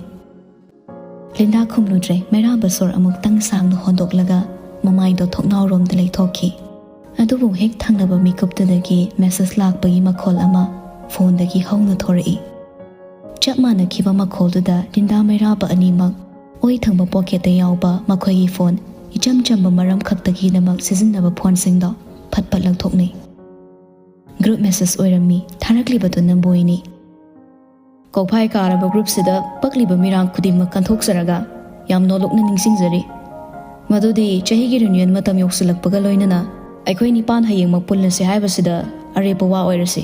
ꯂꯤꯟꯗꯥ ꯈꯨꯝꯂꯨꯗ꯭ꯔꯦ꯫ ꯃꯩꯔꯥꯕ ꯁꯣꯔ ꯑꯃꯨꯛꯇꯪ ꯁꯥꯡꯅ ꯍꯣꯟꯗꯣꯛꯂꯒ ꯃꯃꯥꯏꯗꯣ ꯊꯣꯡꯅꯥꯎꯔꯣꯝꯗ ꯂꯩꯊꯣꯛꯈꯤ꯫ ꯑꯗꯨꯕꯨ ꯍꯦꯛ ꯊꯪꯅꯕ ꯃꯤꯀꯨꯞꯇꯨꯗꯒꯤ ꯃꯦꯁꯦꯖ ꯂꯥꯛꯄꯒꯤ ꯃꯈꯣꯜ ꯑꯃ ꯐꯣꯟꯗꯒꯤ ꯍꯧꯅ ꯊꯣꯔꯛꯏ꯫ ꯆꯞ ꯃꯥꯟꯅꯈꯤꯕ ꯃꯈꯣꯜꯗꯨꯗ ꯂꯤꯟꯗꯥ ꯃꯩꯔꯥꯕ ꯑꯅꯤꯃꯛ ꯑꯣꯏ ꯊꯪꯕ ꯄꯣꯀꯦꯠꯇ ꯌꯥꯎꯕ ꯃꯈꯣꯏꯒꯤ ꯐꯣꯟ, ꯏꯆꯝ ꯆꯝꯕ ꯃꯔꯝ ꯈꯛꯇꯒꯤꯗꯃꯛ ꯁꯤꯖꯤꯟꯅꯕ ꯐꯣꯟꯁꯤꯡꯗꯣ ꯐꯠ ꯐꯠ ꯂꯧꯊꯣꯛꯅꯩ꯫ ꯒ꯭ꯔꯨꯞ ꯃꯦꯁꯦꯖ ꯑꯣꯏꯔꯝꯃꯤ, ꯊꯥꯔꯛꯂꯤꯕꯗꯨꯅ ꯕꯣꯏꯅꯤ꯫ ꯀꯧꯐꯥꯏ ꯀꯥꯔꯕ ꯒ꯭ꯔꯨꯞꯁꯤꯗ ꯄꯛꯂꯤꯕ ꯃꯤꯔꯥꯡ ꯈꯨꯗꯤꯡꯃꯛ ꯀꯟꯊꯣꯛꯆꯔꯒ ꯌꯥꯝ ꯅꯣꯂꯨꯛꯅ ꯅꯤꯡꯁꯤꯡꯖꯔꯤ꯫ ꯃꯗꯨꯗꯤ ꯆꯍꯤꯒꯤ ꯔꯤꯌꯨꯅꯤꯌꯟ ꯃꯇꯝ ꯌꯧꯁꯤꯜꯂꯛꯄꯒ ꯂꯣꯏꯅꯅ ꯑꯩꯈꯣꯏ ꯅꯤꯄꯥꯟ ꯍꯌꯦꯡꯃꯛ ꯄꯨꯜꯂꯁꯤ ꯍꯥꯏꯕꯁꯤꯗ ꯑꯔꯦꯞꯄ ꯋꯥ ꯑꯣꯏꯔꯁꯤ꯫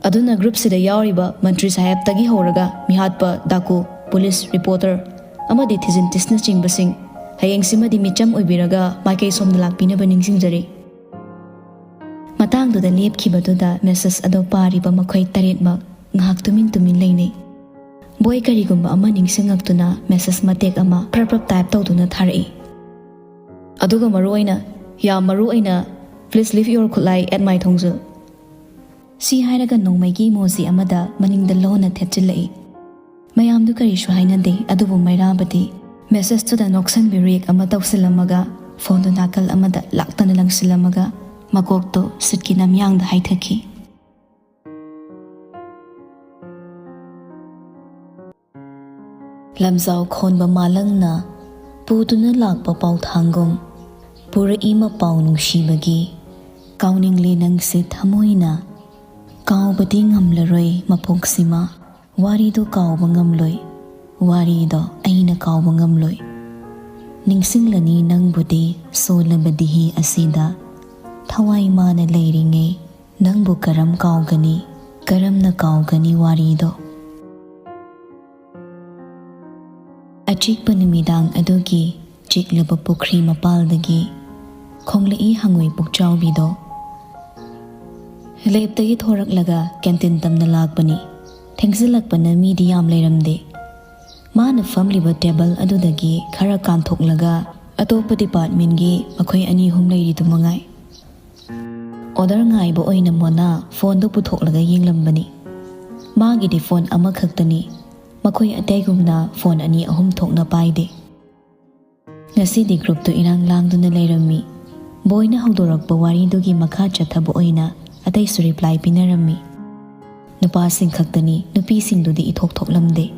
ꯑꯗꯨꯅ ꯒ꯭ꯔꯨꯞꯁꯤꯗ ꯌꯥꯎꯔꯤꯕ ꯃꯟꯇ꯭ꯔꯤ ꯁꯥꯍꯦꯕꯇꯒꯤ ꯍꯧꯔꯒ ꯃꯤꯍꯥꯠꯄ, ꯗꯥꯀꯨ, ꯄꯨꯂꯤꯁ, ꯔꯤꯄꯣꯔꯇꯔ ꯑꯃꯗꯤ ꯊꯤꯖꯤꯟꯇꯤꯁꯅꯆꯤꯡꯕꯁꯤꯡ ꯍꯌꯦꯡꯁꯤꯃꯗꯤ ꯃꯤꯆꯝ ꯑꯣꯏꯕꯤꯔꯒ ꯃꯥꯏꯀꯩ ꯁꯣꯝꯗ ꯂꯥꯛꯄꯤꯅꯕ ꯅꯤꯡꯁꯤꯡꯖꯔꯤ꯫ ꯃꯇꯥꯡꯗꯨꯗ ꯂꯦꯞꯈꯤꯕꯗꯨꯗ ꯃꯦꯁꯦꯖ ꯑꯗꯨ ꯄꯥꯔꯤꯕ ꯃꯈꯣꯏ ꯇꯔꯦꯠꯃꯛ ꯉꯥꯏꯍꯥꯛ ꯇꯨꯃꯤꯟ ꯇꯨꯃꯤꯟ ꯂꯩꯅꯩ꯫ ꯕꯣꯏ ꯀꯔꯤꯒꯨꯝꯕ ꯑꯃ ꯅꯤꯡꯁꯤꯡꯉꯛꯇꯨꯅ ꯃꯦꯁꯦꯖ ꯃꯇꯦꯛ ꯑꯃ ꯐ꯭ꯔꯞ ꯐ꯭ꯔꯞ ꯇꯥꯏꯞ ꯇꯧꯗꯨꯅ ꯊꯥꯔꯛꯏ꯫ ꯑꯗꯨꯒ ꯃꯔꯨ ꯑꯣꯏꯅ, ꯌꯥꯝ ꯃꯔꯨ ꯑꯣꯏꯅ, "Please leave your ꯈꯨꯠꯂꯥꯏ at my ꯊꯣꯡꯖꯤꯜ"꯫ ꯁꯤ ꯍꯥꯏꯔꯒ ꯅꯣꯡꯃꯩꯒꯤ ꯏꯃꯣꯖꯤ ꯑꯃꯗ ꯃꯅꯤꯡꯗ ꯂꯣꯟꯅ ꯊꯦꯠꯆꯤꯜꯂꯛꯏ꯫ ꯃꯌꯥꯝꯗꯨ ꯀꯔꯤꯁꯨ ꯍꯥꯏꯅꯗꯦ, ꯑꯗꯨꯕꯨ ꯃꯩꯔꯥꯕꯗꯤ ꯃꯦꯁꯦꯖꯇꯨꯗ ꯅꯣꯛꯁꯟꯕꯤ ꯔꯤꯌꯦꯛ ꯑꯃ ꯇꯧꯁꯤꯜꯂꯝꯃꯒ ꯐꯣꯟꯗꯨ ꯅꯥꯀꯜ ꯑꯃꯗ ꯂꯥꯛꯇꯅ ꯂꯪꯁꯤꯜꯂꯝꯃꯒ ꯃꯀꯣꯛꯇꯨ ꯁꯤꯠꯀꯤ ꯅꯝꯌꯥꯡꯗ ꯍꯥꯏꯊꯈꯤ꯫ ꯂꯝꯖꯥꯎ ꯈꯣꯟꯕ ꯃꯥꯂꯪꯅ ꯄꯨꯗꯨꯅ ꯂꯥꯛꯄ ꯄꯥꯎꯊꯥꯡꯒꯨꯝ ꯄꯨꯔꯛꯏ ꯃꯄꯥꯎ ꯅꯨꯡꯁꯤꯕꯒꯤ꯫ ꯀꯥꯎꯅꯤꯡꯂꯦ ꯅꯪꯁꯦ ꯊꯃꯣꯏꯅ, ꯀꯥꯎꯕꯗꯤ ꯉꯝꯂꯔꯣꯏ ꯃꯄꯣꯛꯁꯤꯃ꯫ ꯋꯥꯔꯤꯗꯣ ꯀꯥꯎꯕ ꯉꯝꯂꯣꯏ, ꯋꯥꯔꯤꯗꯣ ꯑꯩꯅ ꯀꯥꯎꯕ ꯉꯝꯂꯣꯏ꯫ ꯅꯤꯡꯁꯤꯡꯂꯅꯤ ꯅꯪꯕꯨꯗꯤ ꯁꯣꯜꯂꯕꯗꯤ ꯍꯤ ꯑꯁꯤꯗ꯫ ꯊꯋꯥꯏ ꯃꯥꯅ ꯂꯩꯔꯤꯉꯩ ꯅꯪꯕꯨ ꯀꯔꯝ ꯀꯥꯎꯒꯅꯤ, ꯀꯔꯝꯅ ꯀꯥꯎꯒꯅꯤ ꯋꯥꯔꯤꯗꯣ? ꯑꯆꯤꯛꯄ ꯅꯨꯃꯤꯗꯥꯡ ꯑꯗꯨꯒꯤ ꯆꯤꯛꯂꯕ ꯄꯨꯈ꯭ꯔꯤ ꯃꯄꯥꯜꯗꯒꯤ ꯈꯣꯡꯂꯛꯏ ꯍꯪꯉꯣꯏ ꯄꯨꯛꯆꯥꯎꯕꯤꯗꯣ꯫ ꯂꯦꯞꯇꯒꯤ ꯊꯣꯔꯛꯂꯒ ꯀꯦꯟꯇꯤꯟ ꯇꯝꯅ ꯂꯥꯛꯄꯅꯤ꯫ ꯊꯦꯡꯖꯤꯜꯂꯛꯄꯅ ꯃꯤꯗꯤ ꯌꯥꯝ ꯂꯩꯔꯝꯗꯦ꯫ ꯃꯥꯅ ꯐꯝꯂꯤꯕ ꯇꯦꯕꯜ ꯑꯗꯨꯗꯒꯤ ꯈꯔ ꯀꯥꯟꯊꯣꯛꯂꯒ ꯑꯇꯣꯞꯄ ꯗꯤꯄꯥꯔꯠꯃꯦꯟꯒꯤ ꯃꯈꯣꯏ ꯑꯅꯤ ꯑꯍꯨꯝ ꯂꯩꯔꯤꯗꯨ ꯃꯉꯥꯏ꯫ ꯑꯣꯗꯔ ꯉꯥꯏꯕ ꯑꯣꯏꯅ ꯃꯣꯅꯥ ꯐꯣꯟꯗꯨ ꯄꯨꯊꯣꯛꯂꯒ ꯌꯦꯡꯂꯝꯕꯅꯤ꯫ ꯃꯥꯒꯤꯗꯤ ꯐꯣꯟ ꯑꯃꯈꯛꯇꯅꯤ꯫ ꯃꯈꯣꯏ ꯑꯇꯩꯒꯨꯝꯅ ꯐꯣꯟ ꯑꯅꯤ ꯑꯍꯨꯝ ꯊꯣꯛꯅ ꯄꯥꯏꯗꯦ꯫ ꯉꯁꯤꯗꯤ ꯒ꯭ꯔꯨꯞꯇꯨ ꯏꯔꯥꯡ ꯂꯥꯡꯗꯨꯅ ꯂꯩꯔꯝꯃꯤ꯫ ꯕꯣꯏꯅ ꯍꯧꯗꯣꯔꯛꯄ ꯋꯥꯔꯤꯗꯨꯒꯤ ꯃꯈꯥ ꯆꯠꯊꯕ ꯑꯣꯏꯅ ꯑꯇꯩꯁꯨ ꯔꯤꯄ꯭ꯂꯥꯏ ꯄꯤꯅꯔꯝꯃꯤ꯫ ꯅꯨꯄꯥꯁꯤꯡ ꯈꯛꯇꯅꯤ, ꯅꯨꯄꯤꯁꯤꯡꯗꯨꯗꯤ ꯏꯊꯣꯛ ꯊꯣꯛꯂꯝꯗꯦ꯫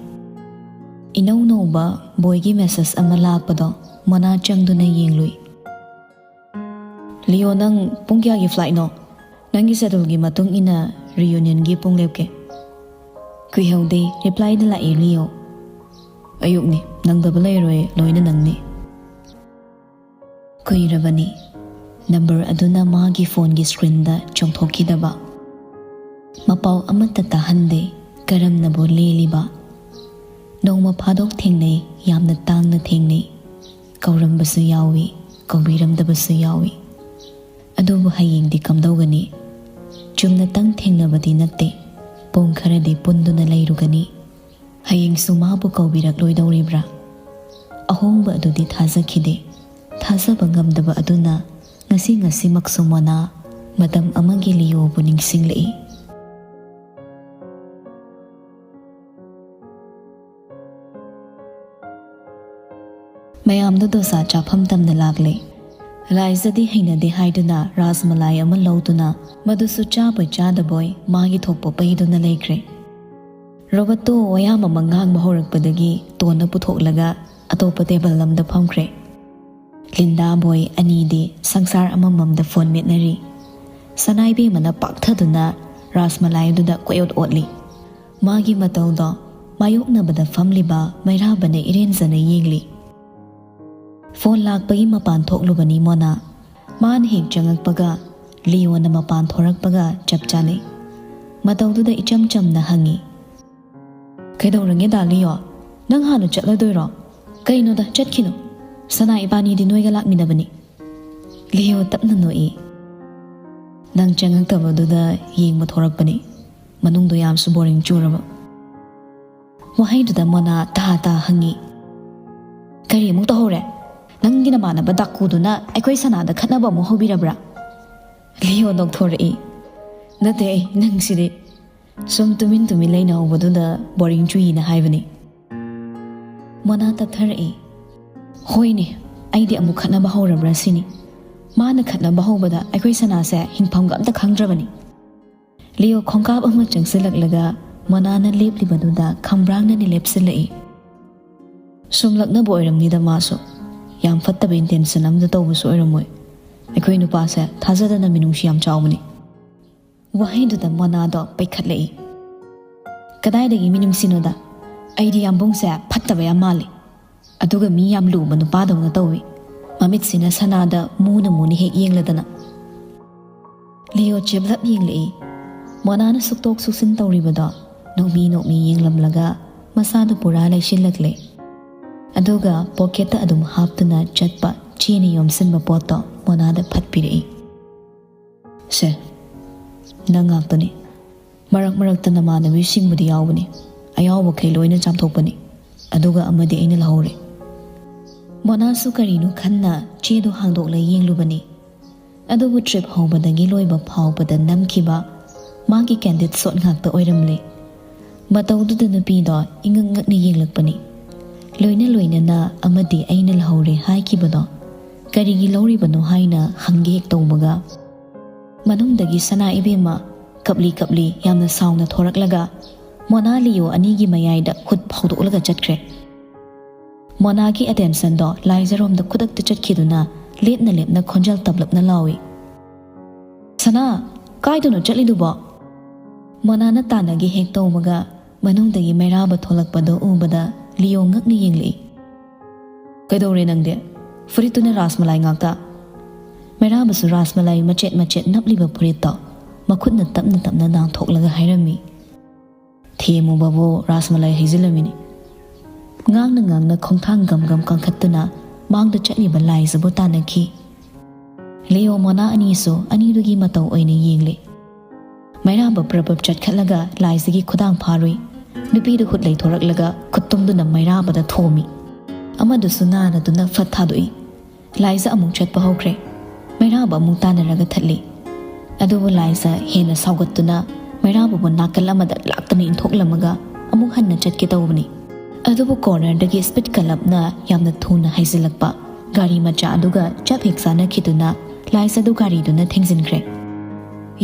ꯏꯅꯧ ꯅꯧꯕ ꯕꯣꯏꯒꯤ ꯃꯦꯁꯦꯖ ꯑꯃ ꯂꯥꯛꯄꯗꯣ ꯃꯣꯅꯥ ꯆꯪꯗꯨꯅ ꯌꯦꯡꯂꯨꯏ꯫ "ꯂꯤꯌꯣ, ꯅꯪ ꯄꯨꯡ ꯀꯌꯥꯒꯤ ꯐ꯭ꯂꯥꯏꯠꯅꯣ? ꯅꯪꯒꯤ ꯁꯦꯗꯨꯜꯒꯤ ꯃꯇꯨꯡ ꯏꯟꯅ ꯔꯤꯌꯨꯅꯤꯌꯟꯒꯤ ꯄꯨꯡ ꯂꯦꯞꯀꯦ꯫" ꯀꯨꯏꯍꯧꯗꯦ, ꯔꯤꯄ꯭ꯂꯥꯏꯗ ꯂꯥꯛꯏ ꯂꯤꯌꯣ꯫ "ꯑꯌꯨꯛꯅꯤ, ꯅꯪꯗꯕ ꯂꯩꯔꯣꯏ, ꯂꯣꯏꯅ ꯅꯪꯅꯤ꯫" ꯀꯨꯏꯔꯕꯅꯤ꯫ ꯅꯝꯕꯔ ꯑꯗꯨꯅ ꯃꯥꯒꯤ ꯐꯣꯟꯒꯤ ꯁ꯭ꯀ꯭ꯔꯤꯟꯗ ꯆꯣꯡꯊꯣꯛꯈꯤꯗꯕ꯫ ꯃꯄꯥꯎ ꯑꯃꯠꯇ ꯇꯥꯍꯟꯗꯦ꯫ ꯀꯔꯝꯅꯕꯨ ꯂꯦꯜꯂꯤꯕ? ꯅꯣꯡꯃ ꯐꯥꯗꯣꯛ ꯊꯦꯡꯅꯩ, ꯌꯥꯝꯅ ꯇꯥꯡꯅ ꯊꯦꯡꯅꯩ꯫ ꯀꯧꯔꯝꯕꯁꯨ ꯌꯥꯎꯏ, ꯀꯧꯕꯤꯔꯝꯗꯕꯁꯨ ꯌꯥꯎꯏ꯫ ꯑꯗꯨꯕꯨ ꯍꯌꯦꯡꯗꯤ ꯀꯝꯗꯧꯒꯅꯤ? ꯆꯨꯝꯅꯇꯪ ꯊꯦꯡꯅꯕꯗꯤ ꯅꯠꯇꯦ, ꯄꯨꯡ ꯈꯔꯗꯤ ꯄꯨꯟꯗꯨꯅ ꯂꯩꯔꯨꯒꯅꯤ꯫ ꯍꯌꯦꯡꯁꯨ ꯃꯥꯕꯨ ꯀꯧꯕꯤꯔꯛꯂꯣꯏꯗꯧꯔꯤꯕ꯭ꯔꯥ? ꯑꯍꯣꯡꯕ ꯑꯗꯨꯗꯤ ꯊꯥꯖꯈꯤꯗꯦ꯫ ꯊꯥꯖꯕ ꯉꯝꯗꯕ ꯑꯗꯨꯅ ꯉꯁꯤ ꯉꯁꯤꯃꯛꯁꯨ ꯃꯣꯅꯥ ꯃꯇꯝ ꯑꯃꯒꯤ ꯂꯤꯌꯣꯕꯨ ꯅꯤꯡꯁꯤꯡꯂꯛꯏ꯫ ꯃꯌꯥꯝꯗꯨ ꯗꯣꯁꯥ ꯆꯥꯐꯝ ꯇꯝꯅ ꯂꯥꯛꯂꯦ꯫ ꯂꯥꯏꯖꯗꯤ ꯍꯩꯅꯗꯦ ꯍꯥꯏꯗꯨꯅ ꯔꯥꯁꯃꯂꯥꯏ ꯑꯃ ꯂꯧꯗꯨꯅ, ꯃꯗꯨꯁꯨ ꯆꯥꯕꯣꯏ ꯆꯥꯗꯕꯣꯏ ꯃꯥꯒꯤ ꯊꯣꯛꯄ ꯄꯩꯗꯨꯅ ꯂꯩꯈ꯭ꯔꯦ꯫ ꯔꯣꯕꯔꯠꯇꯣ ꯋꯥꯌꯥꯝ ꯑꯃ ꯉꯥꯡꯕ ꯍꯧꯔꯛꯄꯗꯒꯤ ꯇꯣꯟꯅ ꯄꯨꯊꯣꯛꯂꯒ ꯑꯇꯣꯞꯄ ꯇꯦꯕꯜ ꯑꯃꯗ ꯐꯝꯈ꯭ꯔꯦ꯫ ꯂꯤꯟꯗꯥ ꯕꯣꯏ ꯑꯅꯤꯗꯤ ꯁꯪꯁꯥꯔ ꯑꯃꯃꯝꯗ ꯐꯣꯟ ꯃꯦꯠꯅꯔꯤ꯫ ꯁꯅꯥꯏꯕꯦꯝꯃꯅ ꯄꯥꯛꯊꯗꯨꯅ ꯔꯥꯁꯃꯂꯥꯏꯗꯨꯗ ꯀꯣꯏꯑꯣꯠ ꯑꯣꯠꯂꯤ꯫ ꯃꯥꯒꯤ ꯃꯇꯧꯗꯣ ꯃꯥꯌꯣꯛꯅꯕꯗ ꯐꯝꯂꯤꯕ ꯃꯩꯔꯥꯕꯅ ꯏꯔꯦꯟꯖꯅ ꯌꯦꯡꯂꯤ꯫ ꯐꯣꯟ ꯂꯥꯛꯄꯒꯤ ꯃꯄꯥꯟ ꯊꯣꯛꯂꯨꯕꯅꯤ ꯃꯣꯅꯥ꯫ ꯃꯥꯅ ꯍꯦꯛ ꯆꯪꯉꯛꯄꯒ ꯂꯤꯌꯣꯅ ꯃꯄꯥꯟ ꯊꯣꯔꯛꯄꯒ ꯆꯞ ꯆꯥꯅꯩ꯫ ꯃꯇꯧꯗꯨꯗ ꯏꯆꯝ ꯆꯝꯅ ꯍꯪꯉꯤ, "ꯀꯩꯗꯧꯔꯒꯦ ꯗꯥ ꯂꯤꯌꯣ? ꯅꯪ ꯍꯥꯟꯅ ꯆꯠꯂꯗꯣꯏꯔꯣ?" "ꯀꯩꯅꯣꯗ, ꯆꯠꯈꯤꯅꯨ꯫ ꯁꯅꯥ ꯏꯕꯥꯅꯤꯗꯤ ꯅꯣꯏꯒ ꯂꯥꯛꯃꯤꯟꯅꯕꯅꯤ꯫" ꯂꯤꯌꯣ ꯇꯞꯅ ꯅꯣꯛꯏ꯫ "ꯅꯪ ꯆꯪꯉꯛꯇꯕꯗꯨꯗ ꯌꯦꯡꯕ ꯊꯣꯔꯛꯄꯅꯤ꯫ ꯃꯅꯨꯡꯗꯣ ꯌꯥꯝꯁꯨ ꯕꯣꯔꯤꯡ ꯆꯨꯔꯕ꯫" ꯋꯥꯍꯩꯗꯨꯗ ꯃꯣꯅꯥ ꯇꯥ ꯇꯥ ꯍꯪꯉꯤ, "ꯀꯔꯤ ꯑꯃꯨꯛ ꯇꯧꯍꯧꯔꯦ? ꯅꯪꯒꯤ ꯅꯃꯥꯟꯅꯕ ꯗꯥꯀꯨꯗꯨꯅ ꯑꯩꯈꯣꯏ ꯁꯅꯥꯗ ꯈꯠꯅꯕ ꯑꯃꯨꯛ ꯍꯧꯕꯤꯔꯕ꯭ꯔꯥ?" ꯂꯤꯌꯣ ꯅꯣꯛꯊꯣꯔꯛꯏ꯫ "ꯅꯠꯇꯦ ꯑꯩ, ꯅꯪꯁꯤꯗꯤ꯫ ꯁꯨꯝ ꯇꯨꯃꯤꯟ ꯇꯨꯃꯤꯟ ꯂꯩꯅꯍꯧꯕꯗꯨꯗ ꯕꯣꯔꯤꯡ ꯆꯨꯏꯅ ꯍꯥꯏꯕꯅꯤ꯫" ꯃꯣꯅꯥ ꯇꯞꯊꯔꯛꯏ꯫ "ꯍꯣꯏꯅꯦ, ꯑꯩꯗꯤ ꯑꯃꯨꯛ ꯈꯠꯅꯕ ꯍꯧꯔꯕ꯭ꯔꯥ ꯁꯤꯅꯤ꯫ ꯃꯥꯅ ꯈꯠꯅꯕ ꯍꯧꯕꯗ ꯑꯩꯈꯣꯏ ꯁꯅꯥꯁꯦ ꯍꯤꯡꯐꯝꯒ ꯑꯝꯇ ꯈꯪꯗ꯭ꯔꯕꯅꯤ꯫ ꯂꯤꯌꯣ ꯈꯣꯡꯀꯥꯞ ꯑꯃ ꯆꯪꯁꯤꯜꯂꯛꯂꯒ ꯃꯣꯅꯥꯅ ꯂꯦꯞꯂꯤꯕꯗꯨꯗ ꯈꯝꯕ꯭ꯔꯥꯡꯅꯅ ꯂꯦꯞꯁꯤꯜꯂꯛꯏ꯫ ꯁꯨꯝ ꯂꯛꯅꯕ ꯑꯣꯏꯔꯝꯅꯤꯗ ꯃꯥꯁꯨ꯫ ꯌꯥꯝ ꯐꯠꯇꯕ intention ꯑꯝꯇ ꯇꯧꯕꯁꯨ ꯑꯣꯏꯔꯝꯃꯣꯏ꯫ ꯑꯩꯈꯣꯏ ꯅꯨꯄꯥꯁꯦ ꯊꯥꯖꯗꯅ ꯃꯤꯅꯨꯡꯁꯤ ꯌꯥꯝ ꯆꯥꯎꯕꯅꯤ꯫ ꯋꯥꯍꯩꯗꯨꯗ ꯃꯣꯅꯥꯗꯣ ꯄꯩꯈꯠꯂꯛꯏ꯫ "ꯀꯗꯥꯏꯗꯒꯤ ꯃꯤꯅꯨꯡꯁꯤꯅꯣꯗ? ꯑꯩꯗꯤ ꯌꯥꯝꯕꯨꯡꯁꯦ ꯐꯠꯇꯕ ꯌꯥꯝ ꯃꯥꯜꯂꯤ꯫ ꯑꯗꯨꯒ ꯃꯤ ꯌꯥꯝ ꯂꯨꯕ ꯅꯨꯄꯥꯗꯧꯅ ꯇꯧꯏ꯫ ꯃꯃꯤꯠꯁꯤꯅ ꯁꯅꯥꯗ ꯃꯨꯅ ꯃꯨꯅ ꯍꯦꯛ ꯌꯦꯡꯂꯗꯅ꯫" ꯂꯤꯌꯣ ꯆꯦꯞꯂꯞ ꯌꯦꯡꯂꯛꯏ꯫ ꯃꯣꯅꯥꯅ ꯁꯨꯛꯇꯣꯛ ꯁꯨꯛꯆꯤꯟ ꯇꯧꯔꯤꯕꯗꯣ ꯅꯣꯛꯃꯤ ꯅꯣꯛꯃꯤ ꯌꯦꯡꯂꯝꯂꯒ ꯃꯁꯥꯗ ꯄꯨꯔꯥ ꯂꯩꯁꯤꯜꯂꯛꯂꯦ꯫ ꯑꯗꯨꯒ ꯄꯣꯀꯦꯠꯇ ꯑꯗꯨꯝ ꯍꯥꯞꯇꯨꯅ ꯆꯠꯄ ꯆꯦꯅ ꯌꯣꯝꯁꯤꯟꯕ ꯄꯣꯠꯇꯣ ꯃꯣꯅꯥꯗ ꯐꯠ ꯄꯤꯔꯛꯏ꯫ "ꯁꯦ, ꯅꯪ ꯉꯥꯛꯇꯅꯤ꯫ ꯃꯔꯛ ꯃꯔꯛꯇ ꯅꯃꯥꯟꯅꯕꯤꯁꯤꯡꯕꯨꯗꯤ ꯌꯥꯎꯕꯅꯤ꯫ ꯑꯌꯥꯎꯕꯈꯩ ꯂꯣꯏꯅ ꯆꯥꯝꯊꯣꯛꯄꯅꯤ꯫ ꯑꯗꯨꯒ ꯑꯃꯗꯤ ꯑꯩꯅ ꯂꯧꯍꯧꯔꯦ꯫" ꯃꯣꯅꯥꯁꯨ ꯀꯔꯤꯅꯣ ꯈꯟꯅ ꯆꯦꯗꯣ ꯍꯥꯡꯗꯣꯛꯂ ꯌꯦꯡꯂꯨꯕꯅꯤ꯫ ꯑꯗꯨꯕꯨ trip ꯍꯧꯕꯗꯒꯤ ꯂꯣꯏꯕ ꯐꯥꯎꯕꯗ ꯅꯝꯈꯤꯕ ꯃꯥꯒꯤ candid shot ꯉꯥꯛꯇ ꯑꯣꯏꯔꯝꯂꯦ꯫ ꯃꯇꯧꯗꯨꯗ ꯅꯨꯄꯤꯗꯣ ꯏꯉꯛ ꯉꯛꯅ ꯌꯦꯡꯂꯛꯄꯅꯤ꯫ ꯂꯣꯏꯅ ꯂꯣꯏꯅꯅ ꯑꯃꯗꯤ ꯑꯩꯅ ꯂꯧꯍꯧꯔꯦ ꯍꯥꯏꯈꯤꯕꯗꯣ ꯀꯔꯤꯒꯤ ꯂꯧꯔꯤꯕꯅꯣ ꯍꯥꯏꯅ ꯍꯪꯒꯦ ꯍꯦꯛ ꯇꯧꯕꯒ, ꯃꯅꯨꯡꯗꯒꯤ ꯁꯅꯥ ꯏꯕꯦꯝꯃ ꯀꯞꯂꯤ ꯀꯞꯂꯤ ꯌꯥꯝꯅ ꯁꯥꯎꯅ ꯊꯣꯔꯛꯂꯒ ꯃꯣꯅꯥ ꯂꯤꯌꯣ ꯑꯅꯤꯒꯤ ꯃꯌꯥꯏꯗ ꯈꯨꯠ ꯐꯥꯎꯗꯣꯛꯂꯒ ꯆꯠꯈ꯭ꯔꯦ꯫ ꯃꯣꯅꯥꯒꯤ attentionꯗꯣ ꯂꯥꯏꯖꯔꯣꯝꯗ ꯈꯨꯗꯛꯇ ꯆꯠꯈꯤꯗꯨꯅ ꯂꯦꯞꯅ ꯂꯦꯞꯅ ꯈꯣꯟꯖꯦꯜ ꯇꯞꯂꯞꯅ ꯂꯥꯎꯏ, "ꯁꯅꯥ, ꯀꯥꯏꯗꯅꯣ ꯆꯠꯂꯤꯗꯨꯕꯣ?" ꯃꯣꯅꯥꯅ ꯇꯥꯟꯅꯒꯦ ꯍꯦꯛ ꯇꯧꯕꯒ ꯃꯅꯨꯡꯗꯒꯤ ꯃꯩꯔꯥꯕ ꯊꯣꯛꯂꯛꯄꯗꯨ ꯎꯕꯗ ꯂꯤꯌꯣ ꯉꯛꯅ ꯌꯦꯡꯂꯛꯏ꯫ "ꯀꯩꯗꯧꯔꯦ ꯅꯪꯗꯤ? ꯐꯨꯔꯤꯠꯇꯨꯅ ꯔꯥꯁꯃꯂꯥꯏ ꯉꯥꯛꯇ?" ꯃꯩꯔꯥꯕꯁꯨ ꯔꯥꯁꯃꯂꯥꯏ ꯃꯆꯦꯠ ꯃꯆꯦꯠ ꯅꯞꯂꯤꯕ ꯐꯨꯔꯤꯠꯇꯣ ꯃꯈꯨꯠꯅ ꯇꯞꯅ ꯇꯞꯅ ꯅꯥꯟꯊꯣꯛꯂꯒ ꯍꯥꯏꯔꯝꯃꯤ꯫ "ꯊꯦꯝꯃꯨꯕꯕꯨ ꯔꯥꯁꯃꯂꯥꯏ ꯍꯩꯖꯤꯜꯂꯝꯃꯤꯅꯤ꯫" ꯉꯥꯡꯅ ꯉꯥꯡꯅ ꯈꯣꯡꯊꯥꯡ ꯒꯝ ꯒꯝ ꯀꯥꯡꯈꯠꯇꯨꯅ ꯃꯥꯡꯗ ꯆꯠꯂꯤꯕ ꯂꯥꯏꯖꯕꯨ ꯇꯥꯟꯅꯈꯤ꯫ ꯂꯤꯌꯣ ꯃꯣꯅꯥ ꯑꯅꯤꯁꯨ ꯑꯅꯤꯗꯨꯒꯤ ꯃꯇꯧ ꯑꯣꯏꯅ ꯌꯦꯡꯂꯦ꯫ ꯃꯩꯔꯥꯕ ꯄ꯭ꯔꯕꯞ ꯆꯠꯈꯠꯂꯒ ꯂꯥꯏꯖꯒꯤ ꯈꯨꯗꯥꯡ ꯐꯥꯔꯨꯏ꯫ ꯅꯨꯄꯤꯗꯨ ꯍꯨꯠ ꯂꯩꯊꯣꯔꯛꯂꯒ ꯈꯨꯠꯇꯨꯝꯗꯨꯅ ꯃꯩꯔꯥꯕꯗ ꯊꯣꯝꯃꯤ꯫ ꯑꯃꯗꯨꯁꯨ ꯅꯥꯔꯗꯨꯅ ꯐꯠ ꯊꯥꯗꯣꯛꯏ꯫ ꯂꯥꯏꯖ ꯑꯃꯨꯛ ꯆꯠꯄ ꯍꯧꯈ꯭ꯔꯦ꯫ ꯃꯩꯔꯥꯕ ꯑꯃꯨꯛ ꯇꯥꯟꯅꯔꯒ ꯊꯠꯂꯤ꯫ ꯑꯗꯨꯕꯨ ꯂꯥꯏꯖ ꯍꯦꯟꯅ ꯁꯥꯎꯒꯠꯇꯨꯅ ꯃꯩꯔꯥꯕꯕꯨ ꯅꯥꯀꯜ ꯑꯃꯗ ꯂꯥꯛꯇꯅ ꯏꯟꯊꯣꯛꯂꯝꯃꯒ ꯑꯃꯨꯛ ꯍꯟꯅ ꯆꯠꯀꯦ ꯇꯧꯕꯅꯤ꯫ ꯑꯗꯨꯕꯨ cornerꯗꯒꯤ speed ꯀꯜꯂꯞꯅ ꯌꯥꯝꯅ ꯊꯨꯅ ꯍꯥꯏꯖꯤꯜꯂꯛꯄ ꯒꯥꯔꯤ ꯃꯆꯥ ꯑꯗꯨꯒ ꯆꯞ ꯍꯦꯛ ꯆꯥꯟꯅꯈꯤꯗꯨꯅ ꯂꯥꯏꯁ ꯑꯗꯨ ꯒꯥꯔꯤꯗꯨꯅ ꯊꯦꯡꯖꯤꯟꯈ꯭ꯔꯦ꯫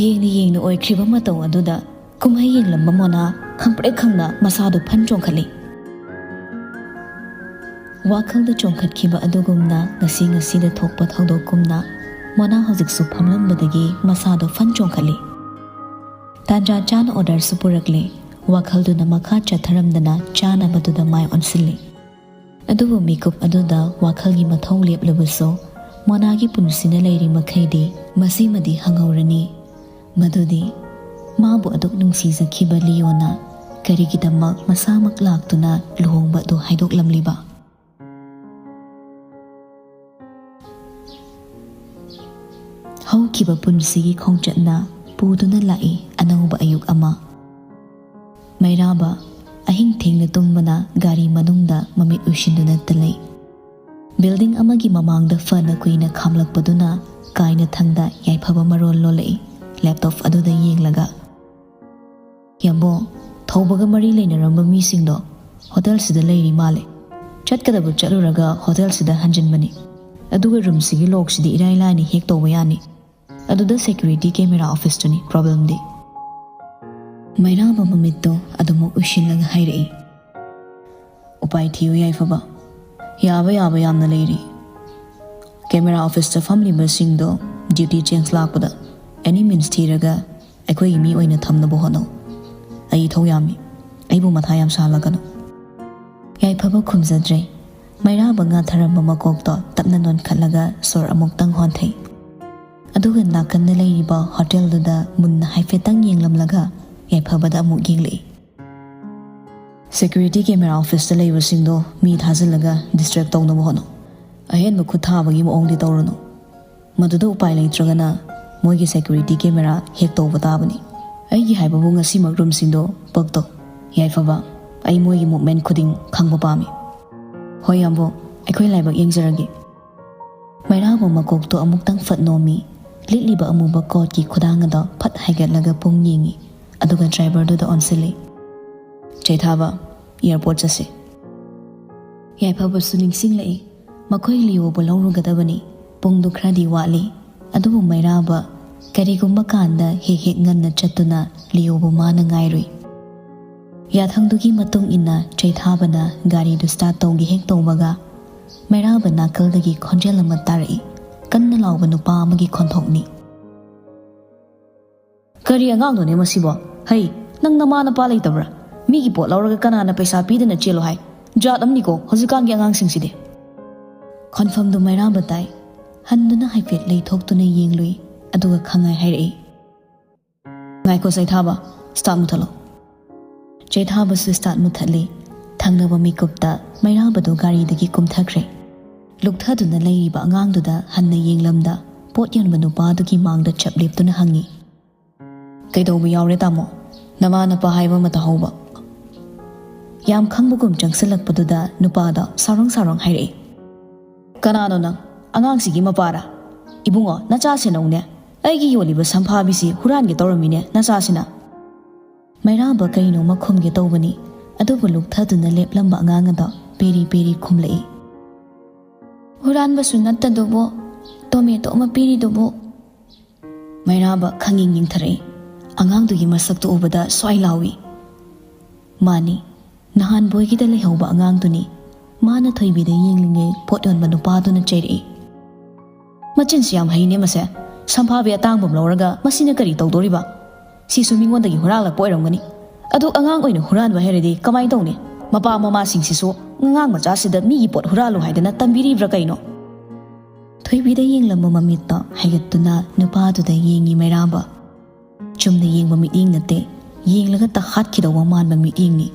ꯌꯦꯡꯅ ꯌꯦꯡꯅ ꯑꯣꯏꯈ꯭ꯔꯤꯕ ꯃꯇꯧ ꯑꯗꯨꯗ ꯀꯨꯝꯍꯩ ꯌꯦꯡꯂꯝꯕ ꯃꯣꯅꯥ ꯈꯪꯄ꯭ꯔꯦꯛ ꯈꯪꯅ ꯃꯁꯥꯗꯨ ꯐꯟ ꯆꯣꯡꯈꯠꯂꯤ꯫ ꯋꯥꯈꯜꯗ ꯆꯣꯡꯈꯠꯈꯤꯕ ꯑꯗꯨꯒꯨꯝꯅ ꯉꯁꯤ ꯉꯁꯤꯗ ꯊꯣꯛꯄ ꯊꯧꯗꯣꯛꯀꯨꯝꯅ ꯃꯣꯅꯥ ꯍꯧꯖꯤꯛꯁꯨ ꯐꯝꯂꯝꯕꯗꯒꯤ ꯃꯁꯥꯗꯣ ꯐꯟ ꯆꯣꯡꯈꯠꯂꯤ꯫ ꯇꯥꯟꯖꯥ ꯆꯥꯅ ꯑꯣꯔꯗꯔꯁꯨ ꯄꯨꯔꯛꯂꯦ꯫ ꯋꯥꯈꯜꯗꯨꯅ ꯃꯈꯥ ꯆꯠꯊꯔꯝꯗꯅ ꯆꯥꯅꯕꯗꯨꯗ ꯃꯥꯏ ꯑꯣꯟꯁꯤꯜꯂꯤ꯫ ꯑꯗꯨꯕꯨ ꯃꯤꯀꯨꯞ ꯑꯗꯨꯗ ꯋꯥꯈꯜꯒꯤ ꯃꯊꯧ ꯂꯦꯞꯂꯕꯁꯨ ꯃꯣꯅꯥꯒꯤ ꯄꯨꯟꯁꯤꯅ ꯂꯩꯔꯤ ꯃꯈꯩꯗꯤ ꯃꯁꯤꯃꯗꯤ ꯍꯪꯍꯧꯔꯅꯤ꯫ ꯃꯗꯨꯗꯤ ꯃꯥꯕꯨ ꯑꯗꯨꯛ ꯅꯨꯡꯁꯤꯖꯈꯤꯕ ꯂꯤꯌꯣꯅ ꯀꯔꯤꯒꯤꯗꯃꯛ ꯃꯁꯥꯃꯛ ꯂꯥꯛꯇꯨꯅ ꯂꯨꯍꯣꯡꯕ ꯑꯗꯨ ꯍꯥꯏꯗꯣꯛꯂꯝꯂꯤꯕ? ꯍꯧꯈꯤꯕ ꯄꯨꯟꯁꯤꯒꯤ ꯈꯣꯡꯆꯠꯅ ꯄꯨꯗꯨꯅ ꯂꯥꯛꯏ ꯑꯅꯧꯕ ꯑꯌꯨꯛ ꯑꯃ꯫ ꯃꯩꯔꯥꯕ ꯑꯍꯤꯡ ꯊꯦꯡꯅ ꯇꯨꯝꯕꯅ ꯒꯥꯔꯤ ꯃꯅꯨꯡꯗ ꯃꯃꯤꯠ ꯎꯏꯁꯤꯟꯗꯨꯅꯇ ꯂꯩ꯫ ꯕꯤꯜꯗꯤꯡ ꯑꯃꯒꯤ ꯃꯃꯥꯡꯗ ꯐꯅ ꯀꯨꯏꯅ ꯈꯥꯝꯂꯛꯄꯗꯨꯅ ꯀꯥꯏꯅ ꯊꯪꯗ ꯌꯥꯏꯐꯕ ꯃꯔꯣꯜ ꯂꯣꯜꯂꯛꯏ, ꯂꯦꯞꯇꯣꯞ ꯑꯗꯨꯗ ꯌꯦꯡꯂꯒ꯫ "ꯌꯥꯝꯕꯣ, ꯊꯧꯕꯒ ꯃꯔꯤ ꯂꯩꯅꯔꯝꯕ ꯃꯤꯁꯤꯡꯗꯣ ꯍꯣꯇꯦꯜꯁꯤꯗ ꯂꯩꯔꯤ ꯃꯥꯜꯂꯦ꯫ ꯆꯠꯀꯗꯕ ꯆꯠꯂꯨꯔꯒ ꯍꯣꯇꯦꯜꯁꯤꯗ ꯍꯟꯖꯤꯟꯕꯅꯤ꯫ ꯑꯗꯨꯒ ꯔꯨꯝꯁꯤꯒꯤ ꯂꯣꯛꯁꯤꯗꯤ ꯏꯔꯥꯏ ꯂꯥꯏꯅ ꯍꯦꯛ ꯇꯧꯕ ꯌꯥꯅꯤ꯫ ꯑꯗꯨꯗ ꯁꯦꯀ꯭ꯌꯨꯔꯤꯇꯤ ꯀꯦꯃꯦꯔꯥ ꯑꯣꯐꯤꯁꯇꯨꯅꯤ ꯄ꯭ꯔꯣꯕ꯭ꯂꯦꯝꯗꯤ꯫" ꯃꯩꯔꯥꯕ ꯃꯃꯤꯠꯇꯣ ꯑꯗꯨꯃꯛ ꯎꯏꯁꯤꯜꯂꯒ ꯍꯥꯏꯔꯛꯏ꯫ "ꯎꯄꯥꯏ ꯊꯤꯌꯨ ꯌꯥꯏꯐꯕ꯫ ꯌꯥꯕ ꯌꯥꯕ ꯌꯥꯝꯅ ꯂꯩꯔꯤ꯫ ꯀꯦꯃꯦꯔꯥ ꯑꯣꯐꯤꯁꯇ ꯐꯝꯂꯤꯕꯁꯤꯡꯗꯣ ꯗ꯭ꯌꯨꯇꯤ ꯆꯦꯟꯖ ꯂꯥꯛꯄꯗ ꯑꯦꯅꯤ ꯃꯤꯟꯁ ꯊꯤꯔꯒ ꯑꯩꯈꯣꯏꯒꯤ ꯃꯤ ꯑꯣꯏꯅ ꯊꯝꯅꯕ ꯍꯣꯠꯅꯧ꯫ ꯑꯩ ꯏꯊꯧ ꯌꯥꯝꯃꯤ꯫ ꯑꯩꯕꯨ ꯃꯊꯥ ꯌꯥꯝ ꯁꯥꯍꯜꯂꯛꯀꯅꯨ꯫" ꯌꯥꯏꯐꯕ ꯈꯨꯝꯖꯗ꯭ꯔꯦ꯫ ꯃꯩꯔꯥꯕ ꯉꯥꯊꯔꯝꯕ ꯃꯀꯣꯛꯇꯣ ꯇꯞꯅ ꯅꯣꯟꯈꯠꯂꯒ ꯁꯣꯔ ꯑꯃꯨꯛꯇꯪ ꯍꯣꯟꯊꯩ꯫ ꯑꯗꯨꯒ ꯅꯥꯀꯟꯗ ꯂꯩꯔꯤꯕ ꯍꯣꯇꯦꯜꯗꯨꯗ ꯃꯨꯟꯅ ꯍꯥꯏꯐꯦꯠꯇꯪ ꯌꯦꯡꯂꯝꯂꯒ ꯌꯥꯏꯐꯕꯗ ꯑꯃꯨꯛ ꯌꯦꯡꯂꯛꯏ꯫ "ꯁꯦꯀ꯭ꯌꯨꯔꯤꯇꯤ ꯀꯦꯃꯦꯔꯥ ꯑꯣꯐꯤꯁꯇ ꯂꯩꯕꯁꯤꯡꯗꯣ ꯃꯤ ꯊꯥꯖꯤꯜꯂꯒ ꯗꯤꯁꯇ꯭ꯔꯦꯛ ꯇꯧꯅꯕ ꯍꯣꯠꯅꯧ꯫ ꯑꯍꯦꯟꯕ ꯈꯨꯠ ꯊꯥꯕꯒꯤ ꯃꯑꯣꯡꯗꯤ ꯇꯧꯔꯨꯅꯨ꯫ ꯃꯗꯨꯗ ꯎꯄꯥꯏ ꯂꯩꯇ꯭ꯔꯒꯅ ꯃꯣꯏꯒꯤ ꯁꯦꯀ꯭ꯌꯨꯔꯤꯇꯤ ꯀꯦꯃꯦꯔꯥ ꯍꯦꯛ ꯇꯧꯕ ꯇꯥꯕꯅꯤ꯫ ꯑꯩꯒꯤ ꯍꯥꯏꯕꯕꯨ ꯉꯁꯤꯃꯛ ꯔꯨꯝꯁꯤꯡꯗꯣ ꯄꯛ ꯇꯧ꯫ ꯌꯥꯏꯐꯕ, ꯑꯩ ꯃꯣꯏꯒꯤ ꯃꯨꯚꯃꯦꯟ ꯈꯨꯗꯤꯡ ꯈꯪꯕ ꯄꯥꯝꯃꯤ꯫" "ꯍꯣꯏ ꯌꯥꯝꯕꯣ, ꯑꯩꯈꯣꯏ ꯂꯥꯏꯕꯛ ꯌꯦꯡꯖꯔꯒꯦ꯫" ꯃꯩꯔꯥꯕ ꯃꯀꯣꯛꯇꯣ ꯑꯃꯨꯛꯇꯪ ꯐꯠ ꯅꯣꯝꯃꯤ꯫ ꯂꯤꯠꯂꯤꯕ ꯑꯃꯨꯕ ꯀꯣꯠꯀꯤ ꯈꯨꯗꯥꯡ ꯑꯗꯣ ꯐꯠ ꯍꯥꯏꯒꯠꯂꯒ ꯄꯨꯡ ꯌꯦꯡꯉꯤ꯫ ꯑꯗꯨꯒ ꯗ꯭ꯔꯥꯏꯚꯔꯗꯨꯗ ꯑꯣꯟꯁꯤꯜꯂꯤ꯫ "ꯆꯩꯊꯥꯕ, ꯑꯦꯌꯥꯔꯄꯣꯔꯠ ꯆꯠꯁꯤ꯫" ꯌꯥꯏꯐꯕꯁꯨ ꯅꯤꯡꯁꯤꯡꯂꯛꯏ꯫ ꯃꯈꯣꯏ ꯂꯤꯌꯣꯕꯨ ꯂꯧꯔꯨꯒꯗꯕꯅꯤ꯫ ꯄꯨꯡꯗꯨ ꯈꯔꯗꯤ ꯋꯥꯠꯂꯤ꯫ ꯑꯗꯨꯕꯨ ꯃꯩꯔꯥꯕ ꯀꯔꯤꯒꯨꯝꯕ ꯀꯥꯟꯗ ꯍꯦꯛ ꯍꯦꯛ ꯉꯟꯅ ꯆꯠꯇꯨꯅ ꯂꯤꯌꯣꯕꯨ ꯃꯥꯅ ꯉꯥꯏꯔꯨꯏ꯫ ꯌꯥꯊꯪꯗꯨꯒꯤ ꯃꯇꯨꯡ ꯏꯟꯅ ꯆꯩꯊꯥꯕꯅ ꯒꯥꯔꯤꯗꯨ start ꯇꯧꯒꯦ ꯍꯦꯛ ꯇꯧꯕꯒ, ꯃꯩꯔꯥꯕ ꯅꯥꯀꯜꯗꯒꯤ ꯈꯣꯟꯖꯦꯜ ꯑꯃ ꯇꯥꯔꯛꯏ꯫ ꯀꯟꯅ ꯂꯥꯎꯕ ꯅꯨꯄꯥ ꯑꯃꯒꯤ ꯈꯣꯟꯊꯣꯛꯅꯤ꯫ "ꯀꯔꯤ ꯑꯉꯥꯡꯅꯣꯅꯦ ꯃꯁꯤꯕꯣ? ꯍꯩ, ꯅꯪ ꯅꯃꯥ ꯅꯄꯥ ꯂꯩꯇꯕ꯭ꯔꯥ? ꯃꯤꯒꯤ ꯄꯣꯠ ꯂꯧꯔꯒ ꯀꯅꯥꯅ ꯄꯩꯁꯥ ꯄꯤꯗꯅ ꯆꯦꯜꯂꯣ ꯍꯥꯏ? ꯖꯥꯠ ꯑꯃꯅꯤꯀꯣ ꯍꯧꯖꯤꯛꯀꯥꯟꯒꯤ ꯑꯉꯥꯡꯁꯤꯡꯁꯤꯗꯤ꯫" ꯈꯣꯟꯐꯝꯗꯨ ꯃꯩꯔꯥꯕ ꯇꯥꯏ꯫ ꯍꯟꯗꯨꯅ ꯍꯥꯏꯐꯦꯠ ꯂꯩꯊꯣꯛꯇꯨꯅ ꯌꯦꯡꯂꯨꯏ, ꯑꯗꯨꯒ ꯈꯪꯉꯥꯏ ꯍꯥꯏꯔꯛꯏ꯫ "ꯉꯥꯏꯈꯣ ꯆꯩꯊꯥꯕ, start ꯃꯨꯊꯠꯂꯣ꯫" ꯆꯩꯊꯥꯕꯁꯨ start ꯃꯨꯊꯠꯂꯤ꯫ ꯊꯪꯅꯕ ꯃꯤꯀꯨꯞꯇ ꯃꯩꯔꯥꯕꯗꯨ ꯒꯥꯔꯤꯗꯒꯤ ꯀꯨꯝꯊꯈ꯭ꯔꯦ꯫ ꯂꯨꯞꯊꯗꯨꯅ ꯂꯩꯔꯤꯕ ꯑꯉꯥꯡꯗꯨꯗ ꯍꯟꯅ ꯌꯦꯡꯂꯝꯗ ꯄꯣꯠ ꯌꯣꯟꯕ ꯅꯨꯄꯥꯗꯨꯒꯤ ꯃꯥꯡꯗ ꯆꯞ ꯂꯦꯞꯇꯨꯅ ꯍꯪꯉꯤ꯫ "ꯀꯩꯗꯧꯕ ꯌꯥꯎꯔꯦ ꯇꯥꯃꯣ? ꯅꯃꯥ ꯅꯄꯥ ꯍꯥꯏꯕ ꯑꯃ ꯇꯥꯍꯧꯕ꯫" ꯌꯥꯝ ꯈꯪꯕꯒꯨꯝ ꯆꯪꯁꯤꯜꯂꯛꯄꯗꯨꯗ ꯅꯨꯄꯥꯗꯣ ꯁꯥꯎꯔꯣꯡ ꯁꯥꯎꯔꯣꯡ ꯍꯥꯏꯔꯛꯏ꯫ "ꯀꯅꯥꯅꯣ ꯅꯪ? ꯑꯉꯥꯡꯁꯤꯒꯤ ꯃꯄꯥꯔꯥ? ꯏꯕꯨꯡꯉꯣ, ꯅꯆꯥꯁꯦ ꯅꯧꯅꯦ꯫ ꯑꯩꯒꯤ ꯌꯣꯜꯂꯤꯕ ꯁꯝꯐꯥꯕꯤꯁꯤ ꯍꯨꯔꯥꯟꯒꯦ ꯇꯧꯔꯝꯃꯤꯅꯦ ꯅꯆꯥꯁꯤꯅ꯫" ꯃꯩꯔꯥꯕ ꯀꯩꯅꯣꯃ ꯈꯨꯝꯒꯦ ꯇꯧꯕꯅꯤ, ꯑꯗꯨꯕꯨ ꯂꯨꯞꯊꯗꯨꯅ ꯂꯦꯞꯂꯝꯕ ꯑꯉꯥꯡ ꯑꯗꯣ ꯄꯦꯔꯤ ꯄꯦꯔꯤ ꯈꯨꯝꯂꯛꯏ꯫ "ꯍꯨꯔꯥꯟꯕꯁꯨ ꯅꯠꯇꯗꯨꯕꯨ, ꯇꯣꯃꯦꯇꯣ ꯑꯃ ꯄꯤꯔꯤꯗꯨꯕꯨ꯫" ꯃꯩꯔꯥꯕ ꯈꯪꯌꯦꯡ ꯌꯦꯡꯊꯔꯛꯏ꯫ ꯑꯉꯥꯡꯗꯨꯒꯤ ꯃꯁꯛꯇꯨ ꯎꯕꯗ ꯁ꯭ꯋꯥꯏ ꯂꯥꯎꯏ꯫ ꯃꯥꯅꯤ, ꯅꯍꯥꯟ ꯕꯣꯏꯒꯤꯗ ꯂꯩꯍꯧꯕ ꯑꯉꯥꯡꯗꯨꯅꯤ꯫ ꯃꯥꯅ ꯊꯣꯏꯕꯤꯗ ꯌꯦꯡꯂꯤꯉꯩ ꯄꯣꯠ ꯌꯣꯟꯕ ꯅꯨꯄꯥꯗꯨꯅ ꯆꯩꯔꯛꯏ꯫ "ꯃꯆꯤꯟꯁꯤ ꯌꯥꯝ ꯍꯩꯅꯦ ꯃꯁꯦ꯫ ꯁꯝꯐꯥꯕꯤ ꯑꯇꯥꯡꯕ ꯑꯃ ꯂꯧꯔꯒ ꯃꯁꯤꯅ ꯀꯔꯤ ꯇꯧꯗꯣꯔꯤꯕ? ꯁꯤꯁꯨ ꯃꯤꯉꯣꯟꯗꯒꯤ ꯍꯨꯔꯥꯜꯂꯛꯄ ꯑꯣꯏꯔꯝꯒꯅꯤ꯫ ꯑꯗꯨ ꯑꯉꯥꯡ ꯑꯣꯏꯅ ꯍꯨꯔꯥꯟꯕ ꯍꯩꯔꯗꯤ ꯀꯃꯥꯏꯅ ꯇꯧꯅꯤ? ꯃꯄꯥ ꯃꯃꯥꯁꯤꯡꯁꯤꯁꯨ ꯑꯉꯥꯡ ꯃꯆꯥꯁꯤꯗ ꯃꯤꯒꯤ ꯄꯣꯠ ꯍꯨꯔꯥꯜꯂꯨ ꯍꯥꯏꯗꯅ ꯇꯝꯕꯤꯔꯤꯕ꯭ꯔꯥ ꯀꯩꯅꯣ?" ꯊꯣꯏꯕꯤꯗ ꯌꯦꯡꯂꯝꯕ ꯃꯃꯤꯠꯇꯣ ꯍꯥꯏꯒꯠꯇꯨꯅ ꯅꯨꯄꯥꯗꯨꯗ ꯌꯦꯡꯉꯤ ꯃꯩꯔꯥꯕ꯫ ꯆꯨꯝꯅ ꯌꯦꯡꯕ ꯃꯤꯠꯌꯦꯡ ꯅꯠꯇꯦ, ꯌꯦꯡꯂꯒꯇ ꯍꯥꯠꯈꯤꯗꯧꯕ ꯃꯥꯟꯕ ꯃꯤꯠꯌꯦꯡꯅꯤ꯫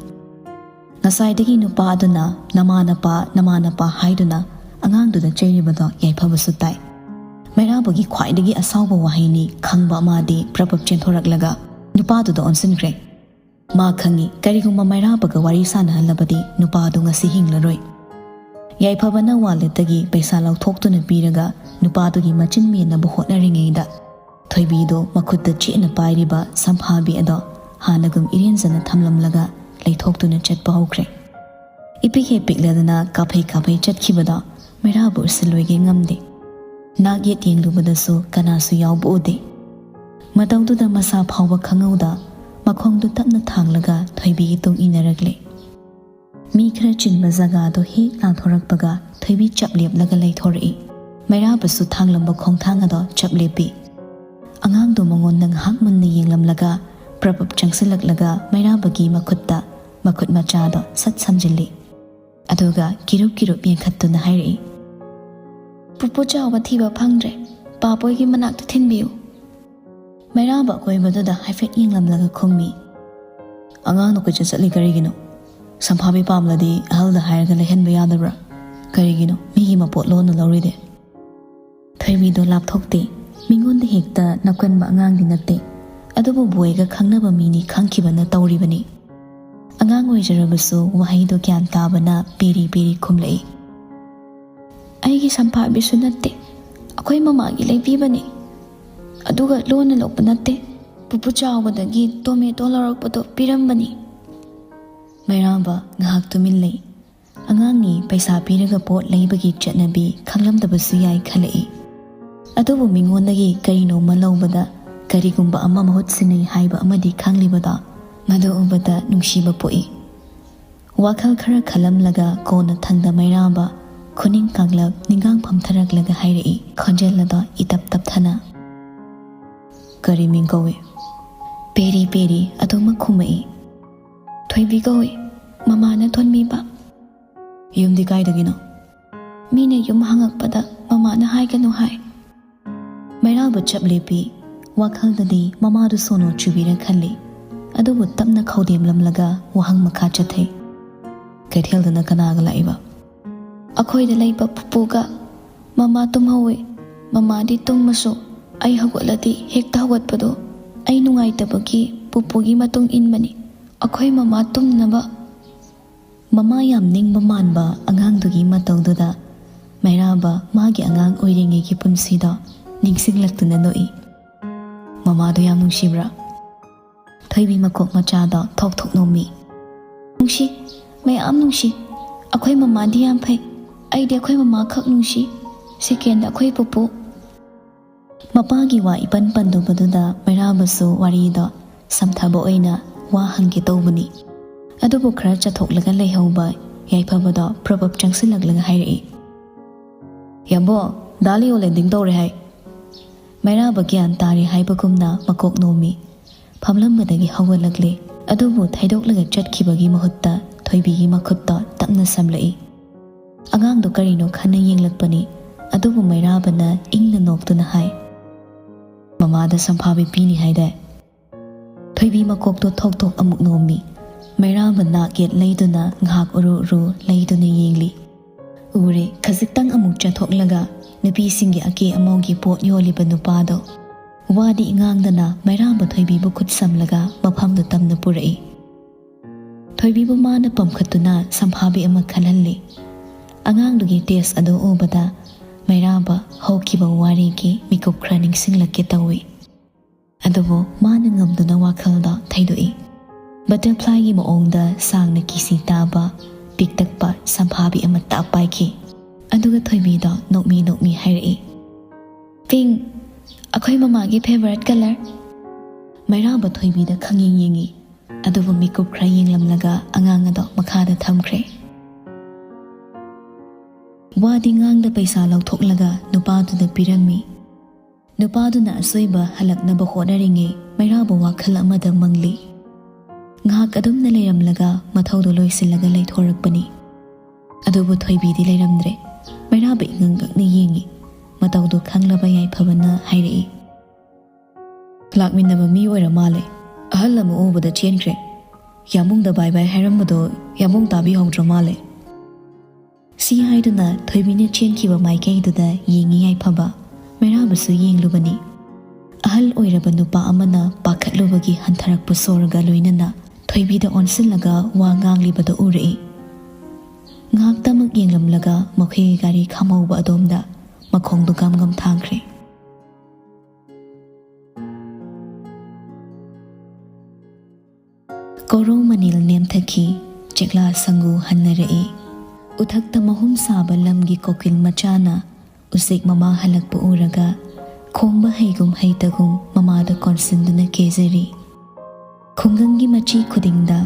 ꯉꯁꯥꯏꯗꯒꯤ ꯅꯨꯄꯥ ꯑꯗꯨꯅ "ꯅꯃꯥ ꯅꯄꯥ, ꯅꯃꯥ ꯅꯄꯥ" ꯍꯥꯏꯗꯨꯅ ꯑꯉꯥꯡꯗꯨꯗ ꯆꯩꯔꯤꯕꯗꯣ ꯌꯥꯏꯐꯕꯁꯨ ꯇꯥꯏ꯫ ꯃꯩꯔꯥꯕꯒꯤ ꯈ꯭ꯋꯥꯏꯗꯒꯤ ꯑꯁꯥꯎꯕ ꯋꯥꯍꯩꯅꯤ ꯈꯪꯕ ꯃꯥꯗꯤ ꯄ꯭ꯔꯞ ꯄ꯭ꯔꯞ ꯆꯦꯟꯊꯣꯔꯛꯂꯒ ꯅꯨꯄꯥꯗꯨꯗ ꯑꯣꯟꯁꯤꯟꯈ꯭ꯔꯦ꯫ ꯃꯥ ꯈꯪꯏ, ꯀꯔꯤꯒꯨꯝꯕ ꯃꯩꯔꯥꯕꯒ ꯋꯥꯔꯤ ꯁꯥꯟꯅꯍꯜꯂꯕꯗꯤ ꯅꯨꯄꯥ ꯑꯗꯨ ꯉꯁꯤ ꯍꯤꯡꯂꯔꯣꯏ꯫ ꯌꯥꯏꯐꯕꯅ ꯋꯥꯂꯦꯠꯇꯒꯤ ꯄꯩꯁꯥ ꯂꯧꯊꯣꯛꯇꯨꯅ ꯄꯤꯔꯒ ꯅꯨꯄꯥꯗꯨꯒꯤ ꯃꯆꯤꯟ ꯃꯦꯟꯅꯕ ꯍꯣꯠꯅꯔꯤꯉꯩꯗ, ꯊꯣꯏꯕꯤꯗꯨ ꯃꯈꯨꯠꯇ ꯆꯦꯠꯅ ꯄꯥꯏꯔꯤꯕ ꯁꯝꯐꯥꯕꯤ ꯑꯗꯣ ꯍꯥꯟꯅꯒꯨꯝ ꯏꯔꯦꯟꯖꯅ ꯊꯝꯂꯝꯂꯒ ꯂꯩꯊꯣꯛꯇꯨꯅ ꯆꯠꯄ ꯍꯧꯈ꯭ꯔꯦ꯫ ꯏꯄꯤꯛ ꯍꯦꯛ ꯄꯤꯛꯂꯗꯅ ꯀꯥꯐꯩ ꯀꯥꯐꯩ ꯆꯠꯈꯤꯕꯗꯣ ꯃꯩꯔꯥꯕ ꯎꯁꯤꯜꯂꯣꯏꯒꯦ ꯉꯝꯗꯦ꯫ ꯅꯥꯛ ꯌꯦꯠ ꯌꯦꯡꯂꯨꯕꯗꯁꯨ ꯀꯅꯥꯁꯨ ꯌꯥꯎꯕ ꯎꯗꯦ꯫ ꯃꯇꯧꯗꯨꯗ ꯃꯁꯥ ꯐꯥꯎꯕ ꯈꯪꯍꯧꯗ ꯃꯈꯣꯡꯗꯨ ꯇꯞꯅ ꯊꯥꯡꯂꯒ ꯊꯣꯏꯕꯤꯒꯤ ꯇꯨꯡ ꯏꯟꯅꯔꯛꯂꯦ꯫ ꯃꯤ ꯈꯔ ꯆꯤꯟꯕ ꯖꯒꯥꯗꯣ ꯍꯦꯛ ꯂꯥꯟꯊꯣꯔꯛꯄꯒ ꯊꯣꯏꯕꯤ ꯆꯞ ꯂꯦꯞꯂꯒ ꯂꯩꯊꯣꯔꯛꯏ꯫ ꯃꯩꯔꯥꯕꯁꯨ ꯊꯥꯡꯂꯝꯕ ꯈꯣꯡꯊꯥꯡ ꯑꯗꯣ ꯆꯞ ꯂꯦꯞꯄꯤ꯫ ꯑꯉꯥꯡꯗꯣ ꯃꯉꯣꯟꯗ ꯉꯥꯏꯍꯥꯛ ꯃꯨꯟꯅ ꯌꯦꯡꯂꯝꯂꯒ ꯄ꯭ꯔꯞ ꯄ꯭ꯔꯞ ꯆꯪꯁꯤꯜꯂꯛꯂꯒ ꯃꯩꯔꯥꯕꯒꯤ ꯃꯈꯨꯠꯇ ꯃꯈꯨꯠ ꯃꯆꯥꯗꯣ ꯁꯠ ꯁꯝꯖꯤꯜꯂꯤ꯫ ꯑꯗꯨꯒ ꯀꯤꯔꯨꯞ ꯀꯤꯔꯨꯞ ꯌꯦꯡꯈꯠꯇꯨꯅ ꯍꯥꯏꯔꯛꯏ, "ꯄꯨꯄꯨ ꯆꯥꯎꯕ ꯊꯤꯕ ꯐꯪꯗ꯭ꯔꯦ, ꯄꯥꯄꯣꯏꯒꯤ ꯃꯅꯥꯛꯇ ꯊꯤꯟꯕꯤꯌꯨ꯫" ꯃꯩꯔꯥꯕ ꯑꯀꯣꯏꯕꯗꯨꯗ ꯍꯥꯏꯐꯦꯠ ꯌꯦꯡꯂꯝꯂꯒ ꯈꯨꯝꯃꯤ, "ꯑꯉꯥꯡꯗꯣ ꯀꯣꯏꯆꯠ ꯆꯠꯂꯤ ꯀꯔꯤꯒꯤꯅꯣ? ꯁꯝꯐꯥꯕꯤ ꯄꯥꯝꯂꯗꯤ ꯑꯍꯜꯗ ꯍꯥꯏꯔꯒ ꯂꯩꯍꯟꯕ ꯌꯥꯗꯕ꯭ꯔꯥ? ꯀꯔꯤꯒꯤꯅꯣ ꯃꯤꯒꯤ ꯃꯄꯣꯠ ꯂꯣꯟꯅ ꯂꯧꯔꯤꯗꯤ?" ꯊꯣꯏꯕꯤꯗꯣ ꯂꯥꯞꯊꯣꯛꯇꯦ꯫ ꯃꯤꯉꯣꯟꯗ ꯍꯦꯛꯇ ꯅꯞꯀꯟꯕ ꯑꯉꯥꯡꯗꯤ ꯅꯠꯇꯦ꯫ ꯑꯗꯨꯕꯨ ꯕꯣꯏꯒ ꯈꯪꯅꯕ ꯃꯤꯅꯤ ꯈꯪꯈꯤꯕꯅ ꯇꯧꯔꯤꯕꯅꯤ꯫ ꯑꯉꯥꯡ ꯑꯣꯏꯖꯔꯕꯁꯨ ꯋꯥꯍꯩꯗꯣ ꯒ꯭ꯌꯥꯟ ꯇꯥꯕꯅ ꯄꯦꯔꯤ ꯄꯦꯔꯤ ꯈꯨꯝꯂꯛꯏ, "ꯑꯩꯒꯤ ꯁꯝꯐꯥꯕꯤꯁꯨ ꯅꯠꯇꯦ, ꯑꯩꯈꯣꯏ ꯃꯃꯥꯒꯤ ꯂꯩꯕꯤꯕꯅꯤ꯫ ꯑꯗꯨꯒ ꯂꯣꯟꯅ ꯂꯧꯕ ꯅꯠꯇꯦ, ꯄꯨꯄꯨ ꯆꯥꯎꯕꯗꯒꯤ ꯇꯣꯃꯦꯇꯣ ꯂꯧꯔꯛꯄꯗꯣ ꯄꯤꯔꯝꯕꯅꯤ꯫" ꯃꯩꯔꯥꯕ ꯉꯥꯏꯍꯥꯛ ꯇꯨꯃꯤꯟ ꯂꯩ꯫ ꯑꯉꯥꯡꯅꯤ, ꯄꯩꯁꯥ ꯄꯤꯔꯒ ꯄꯣꯠ ꯂꯩꯕꯒꯤ ꯆꯠꯅꯕꯤ ꯈꯪꯂꯝꯗꯕꯁꯨ ꯌꯥꯏ ꯈꯜꯂꯛꯏ꯫ ꯑꯗꯨꯕꯨ ꯃꯤꯉꯣꯟꯗꯒꯤ ꯀꯔꯤꯅꯣꯃ ꯂꯧꯕꯗ ꯀꯔꯤꯒꯨꯝꯕ ꯑꯃ ꯃꯍꯨꯠ ꯁꯤꯟꯅꯩ ꯍꯥꯏꯕ ꯑꯃꯗꯤ ꯈꯪꯂꯤꯕꯗꯣ, ꯃꯗꯨ ꯎꯕꯗ ꯅꯨꯡꯁꯤꯕ ꯄꯣꯛꯏ꯫ ꯋꯥꯈꯜ ꯈꯔ ꯈꯜꯂꯝꯂꯒ ꯀꯣꯟꯅ ꯊꯪꯗ ꯃꯩꯔꯥꯕ ꯈꯨꯅꯤꯡ ꯀꯥꯡꯂꯞ ꯅꯤꯡꯒꯥꯡ ꯐꯝꯊꯔꯛꯂꯒ ꯍꯥꯏꯔꯛꯏ, ꯈꯣꯟꯖꯦꯜ ꯑꯗꯣ ꯏꯇꯞ ꯇꯞꯊꯅ, "ꯀꯔꯤ ꯃꯤꯡ ꯀꯧꯏ?" ꯄꯦꯔꯤ ꯄꯦꯔꯤ ꯑꯗꯨꯃꯛ ꯈꯨꯝꯃꯛꯏ, "ꯊꯣꯏꯕꯤ ꯀꯧꯏ, ꯃꯃꯥꯅ ꯊꯣꯟꯕꯤꯕ꯫" "ꯌꯨꯝꯗꯤ ꯀꯥꯏꯗꯒꯤꯅꯣ?" "ꯃꯤꯅ ꯌꯨꯝ ꯍꯪꯉꯛꯄꯗ ꯃꯃꯥꯅ ꯍꯥꯏꯒꯅꯨ ꯍꯥꯏ꯫" ꯃꯩꯔꯥꯕ ꯆꯞ ꯂꯦꯞꯄꯤ꯫ ꯋꯥꯈꯜꯗꯗꯤ ꯃꯃꯥꯗꯨ ꯁꯣꯅꯣ ꯆꯨꯕꯤꯔ ꯈꯜꯂꯤ꯫ ꯑꯗꯨꯕꯨ ꯇꯞꯅ ꯈꯧꯗꯦꯝꯂꯝꯂꯒ ꯋꯥꯍꯪ ꯃꯈꯥ ꯆꯠꯊꯩ, "ꯀꯩꯊꯦꯜꯗꯅ ꯀꯅꯥꯒ ꯂꯥꯛꯏꯕ?" "ꯑꯩꯈꯣꯏꯗ ꯂꯩꯕ ꯄꯨꯄꯨꯒ꯫ ꯃꯃꯥ ꯇꯨꯝꯍꯧꯋꯤ꯫ ꯃꯃꯥꯗꯤ ꯇꯨꯝꯃꯁꯨ ꯑꯩ ꯍꯧꯒꯠꯂꯗꯤ ꯍꯦꯛꯇ ꯍꯧꯒꯠꯄꯗꯣ꯫ ꯑꯩ ꯅꯨꯡꯉꯥꯏꯇꯕꯒꯤ ꯄꯨꯄꯨꯒꯤ ꯃꯇꯨꯡ ꯏꯟꯕꯅꯤ꯫ ꯑꯩꯈꯣꯏ ꯃꯃꯥ ꯇꯨꯝꯅꯕ꯫" ꯃꯃꯥ ꯌꯥꯝ ꯅꯤꯡꯕ ꯃꯥꯟꯕ ꯑꯉꯥꯡꯗꯨꯒꯤ ꯃꯇꯧꯗꯨꯗ ꯃꯩꯔꯥꯕ ꯃꯥꯒꯤ ꯑꯉꯥꯡ ꯑꯣꯏꯔꯤꯉꯩꯒꯤ ꯄꯨꯟꯁꯤꯗꯣ ꯅꯤꯡꯁꯤꯡꯂꯛꯇꯨꯅ ꯅꯣꯛꯏ꯫ "ꯃꯃꯥꯗꯣ ꯌꯥꯝ ꯅꯨꯡꯁꯤꯕ꯭ꯔꯥ?" ꯊꯣꯏꯕꯤ ꯃꯀꯣꯛ ꯃꯆꯥꯗꯣ ꯊꯣꯛ ꯊꯣꯛ ꯅꯣꯝꯃꯤ꯫ "ꯅꯨꯡꯁꯤ, ꯃꯌꯥꯝ ꯅꯨꯡꯁꯤ꯫ ꯑꯩꯈꯣꯏ ꯃꯃꯥꯗꯤ ꯌꯥꯝ ꯐꯩ꯫ ꯑꯩꯗꯤ ꯑꯩꯈꯣꯏ ꯃꯃꯥ ꯈꯛ ꯅꯨꯡꯁꯤ꯫ "ꯁꯦꯀꯦꯟꯗ ꯑꯩꯈꯣꯏ ꯄꯨꯄꯨ꯫" ꯃꯄꯥꯒꯤ ꯋꯥ ꯏꯄꯟ ꯄꯟꯗꯕꯗꯨꯗ ꯃꯩꯔꯥꯕꯁꯨ ꯋꯥꯔꯤꯗꯣ ꯁꯝꯊꯕ ꯑꯣꯏꯅ ꯋꯥ ꯍꯪꯒꯦ ꯇꯧꯕꯅꯤ꯫ ꯑꯗꯨꯕꯨ ꯈꯔ ꯆꯠꯊꯣꯛꯂꯒ ꯂꯩꯍꯧꯕ ꯌꯥꯏꯐꯕꯗꯣ ꯄ꯭ꯔꯕꯞ ꯆꯪꯁꯤꯜꯂꯛꯂꯒ ꯍꯥꯏꯔꯛꯏ, "ꯌꯥꯝꯕꯣ, ꯗꯥ ꯂꯤꯑꯣ ꯂꯦꯟꯗꯤꯡ ꯇꯧꯔꯦ ꯍꯥꯏ꯫" ꯃꯩꯔꯥꯕ ꯒ꯭ꯌꯥꯟ ꯇꯥꯔꯦ ꯍꯥꯏꯕꯒꯨꯝꯅ ꯃꯀꯣꯛ ꯅꯣꯝꯃꯤ꯫ ꯐꯝꯂꯝꯕꯗꯒꯤ ꯍꯧꯒꯠꯂꯛꯂꯦ꯫ ꯑꯗꯨꯕꯨ ꯊꯩꯗꯣꯛꯂꯒ ꯆꯠꯈꯤꯕꯒꯤ ꯃꯍꯨꯠꯇ ꯊꯣꯏꯕꯤꯒꯤ ꯃꯈꯨꯠꯇ ꯇꯞꯅ ꯁꯝꯂꯛꯏ꯫ ꯑꯉꯥꯡꯗꯣ ꯀꯔꯤꯅꯣ ꯈꯟꯅ ꯌꯦꯡꯂꯛꯄꯅꯤ꯫ ꯑꯗꯨꯕꯨ ꯃꯩꯔꯥꯕꯅ ꯏꯪꯅ ꯅꯣꯛꯇꯨꯅ ꯍꯥꯏ, "ꯃꯃꯥꯗ ꯁꯝꯐꯥꯕꯤ ꯄꯤꯅꯤ ꯍꯥꯏꯗꯥꯏ?" ꯊꯣꯏꯕꯤ ꯃꯀꯣꯛꯇꯣ ꯊꯣꯛ ꯊꯣꯛ ꯑꯃꯨꯛ ꯅꯣꯝꯃꯤ꯫ ꯃꯩꯔꯥꯕ ꯅꯥꯛ ꯌꯦꯠ ꯂꯩꯗꯨꯅ ꯉꯥꯏꯍꯥꯛ ꯎꯔꯨ ꯎꯔꯨ ꯂꯩꯗꯨꯅ ꯌꯦꯡꯂꯤ꯫ ꯎꯔꯦ, ꯈꯖꯤꯛꯇꯪ ꯑꯃꯨꯛ ꯆꯠꯊꯣꯛꯂꯒ ꯅꯨꯄꯤꯁꯤꯡꯒꯤ ꯑꯀꯦ ꯑꯃꯧꯒꯤ ꯄꯣꯠ ꯌꯣꯜꯂꯤꯕ ꯅꯨꯄꯥꯗꯣ꯫ ꯋꯥꯗꯤ ꯉꯥꯡꯗꯅ ꯃꯩꯔꯥꯕ ꯊꯣꯏꯕꯤꯕꯨ ꯈꯨꯠ ꯁꯝꯂꯒ ꯃꯐꯝꯗꯨ ꯇꯝꯅ ꯄꯨꯔꯛꯏ꯫ ꯊꯣꯏꯕꯤꯕꯨ ꯃꯥꯅ ꯄꯝꯈꯠꯇꯨꯅ ꯁꯝꯐꯥꯕꯤ ꯑꯃ ꯈꯜꯍꯜꯂꯤ꯫ ꯑꯉꯥꯡꯗꯨꯒꯤ ꯇꯦꯁ ꯑꯗꯨ ꯎꯕꯗ ꯃꯩꯔꯥꯕ ꯍꯧꯈꯤꯕ ꯋꯥꯔꯤꯒꯤ ꯃꯤꯀꯨꯞ ꯈꯔ ꯅꯤꯡꯁꯤꯡꯂꯛꯀꯦ ꯇꯧꯏ꯫ ꯑꯗꯨꯕꯨ ꯃꯥꯅ ꯉꯝꯗꯨꯅ ꯋꯥꯈꯜꯗ ꯊꯩꯗꯣꯛꯏ꯫ ꯕꯇꯔꯐ꯭ꯂꯥꯏꯒꯤ ꯃꯑꯣꯡꯗ ꯁꯥꯡꯅ ꯀꯤꯁꯤ ꯇꯥꯕ, ꯄꯤꯛꯇꯛꯄ ꯁꯝꯐꯥꯕꯤ ꯑꯃ ꯇꯥꯞ ꯄꯥꯏꯈꯤ꯫ ꯑꯗꯨꯒ ꯊꯣꯏꯕꯤꯗ ꯅꯣꯛꯃꯤ ꯅꯣꯛꯃꯤ ꯍꯥꯏꯔꯛꯏ, "ꯄꯤꯡ, ꯑꯩꯈꯣꯏ ꯃꯃꯥꯒꯤ ꯐꯦꯚꯔꯥꯏꯠ ꯀꯂꯔ꯫" ꯃꯩꯔꯥꯕ ꯊꯣꯏꯕꯤꯗ ꯈꯪꯌꯦꯡ ꯌꯦꯡꯉꯤ꯫ ꯑꯗꯨꯕꯨ ꯃꯤꯀꯨꯞ ꯈꯔ ꯌꯦꯡꯂꯝꯂꯒ ꯑꯉꯥꯡ ꯑꯗꯣ ꯃꯈꯥꯗ ꯊꯝꯈ꯭ꯔꯦ꯫ ꯋꯥꯗꯤ ꯉꯥꯡꯗ ꯄꯩꯁꯥ ꯂꯧꯊꯣꯛꯂꯒ ꯅꯨꯄꯥꯗꯨꯗ ꯄꯤꯔꯝꯃꯤ꯫ ꯅꯨꯄꯥꯗꯨꯅ ꯑꯁꯣꯏꯕ ꯍꯜꯂꯛꯅꯕ ꯍꯣꯠꯅꯔꯤꯉꯩ ꯃꯩꯔꯥꯕ ꯋꯥꯈꯜ ꯑꯃꯗ ꯃꯪꯂꯤ꯫ ꯉꯥꯏꯍꯥꯛ ꯑꯗꯨꯝꯅ ꯂꯩꯔꯝꯂꯒ ꯃꯊꯧꯗꯣ ꯂꯣꯏꯁꯤꯜꯂꯒ ꯂꯩꯊꯣꯔꯛꯄꯅꯤ꯫ ꯑꯗꯨꯕꯨ ꯊꯣꯏꯕꯤꯗꯤ ꯂꯩꯔꯝꯗ꯭ꯔꯦ꯫ ꯃꯩꯔꯥꯕ ꯏꯉꯛ ꯉꯛꯅ ꯌꯦꯡꯉꯤ꯫ ꯃꯇꯧꯗꯨ ꯈꯪꯂꯕ ꯌꯥꯏꯐꯕꯅ ꯍꯥꯏꯔꯛꯏ, "ꯂꯥꯛꯃꯤꯟꯅꯕ ꯃꯤ ꯑꯣꯏꯔ ꯃꯥꯜꯂꯦ꯫ ꯑꯍꯜ ꯑꯃ ꯎꯕꯗ ꯆꯦꯟꯈ꯭ꯔꯦ꯫ ꯌꯥꯝꯕꯨꯡꯗ ꯕꯥꯏ ꯕꯥꯏ ꯍꯥꯏꯔꯝꯕꯗꯣ ꯌꯥꯝꯕꯨꯡ ꯇꯥꯕꯤꯍꯧꯗ꯭ꯔ ꯃꯥꯜꯂꯦ꯫" ꯁꯤ ꯍꯥꯏꯗꯨꯅ ꯊꯣꯏꯕꯤꯅ ꯆꯦꯟꯈꯤꯕ ꯃꯥꯏꯀꯩꯗꯨꯗ ꯌꯦꯡꯉꯤ ꯌꯥꯏꯐꯕ꯫ ꯃꯩꯔꯥꯕꯁꯨ ꯌꯦꯡꯂꯨꯕꯅꯤ꯫ ꯑꯍꯜ ꯑꯣꯏꯔꯕ ꯅꯨꯄꯥ ꯑꯃꯅ ꯄꯥꯈꯠꯂꯨꯕꯒꯤ ꯍꯟꯊꯔꯛꯄ ꯁꯣꯔꯒ ꯂꯣꯏꯅꯅ ꯊꯣꯏꯕꯤꯗ ꯑꯣꯟꯁꯤꯜꯂꯒ ꯋꯥ ꯉꯥꯡꯂꯤꯕꯗꯨ ꯎꯔꯛꯏ꯫ ꯉꯥꯏꯍꯥꯛꯇꯃꯛ ꯌꯦꯡꯂꯝꯂꯒ ꯃꯈꯣꯏꯒꯤ ꯒꯥꯔꯤ ꯈꯥꯝꯍꯧꯕ ꯑꯗꯣꯝꯗ ꯃꯈꯣꯡꯗꯨ ꯒꯝ ꯒꯝ ꯊꯥꯡꯈ꯭ꯔꯦ꯫ ꯀꯣꯔꯧ ꯃꯅꯤꯜ ꯅꯦꯝꯊꯈꯤ, ꯆꯦꯛꯂꯥ ꯁꯪꯒꯨ ꯍꯟꯅꯔꯛꯏ꯫ ꯎꯊꯛꯇ ꯃꯍꯨꯝ ꯁꯥꯕ ꯂꯝꯒꯤ ꯀꯣꯀꯤꯜ ꯃꯆꯥꯅ ꯎꯆꯦꯛ ꯃꯃꯥ ꯍꯜꯂꯛꯄ ꯎꯔꯒ ꯈꯣꯡꯕ ꯍꯩꯒꯨꯝ ꯍꯩꯇꯒꯨꯝ ꯃꯃꯥꯗ ꯀꯣꯟꯁꯤꯟꯗꯨꯅ ꯀꯦꯖꯔꯤ꯫ ꯈꯨꯡꯒꯪꯒꯤ ꯃꯆꯤ ꯈꯨꯗꯤꯡꯗ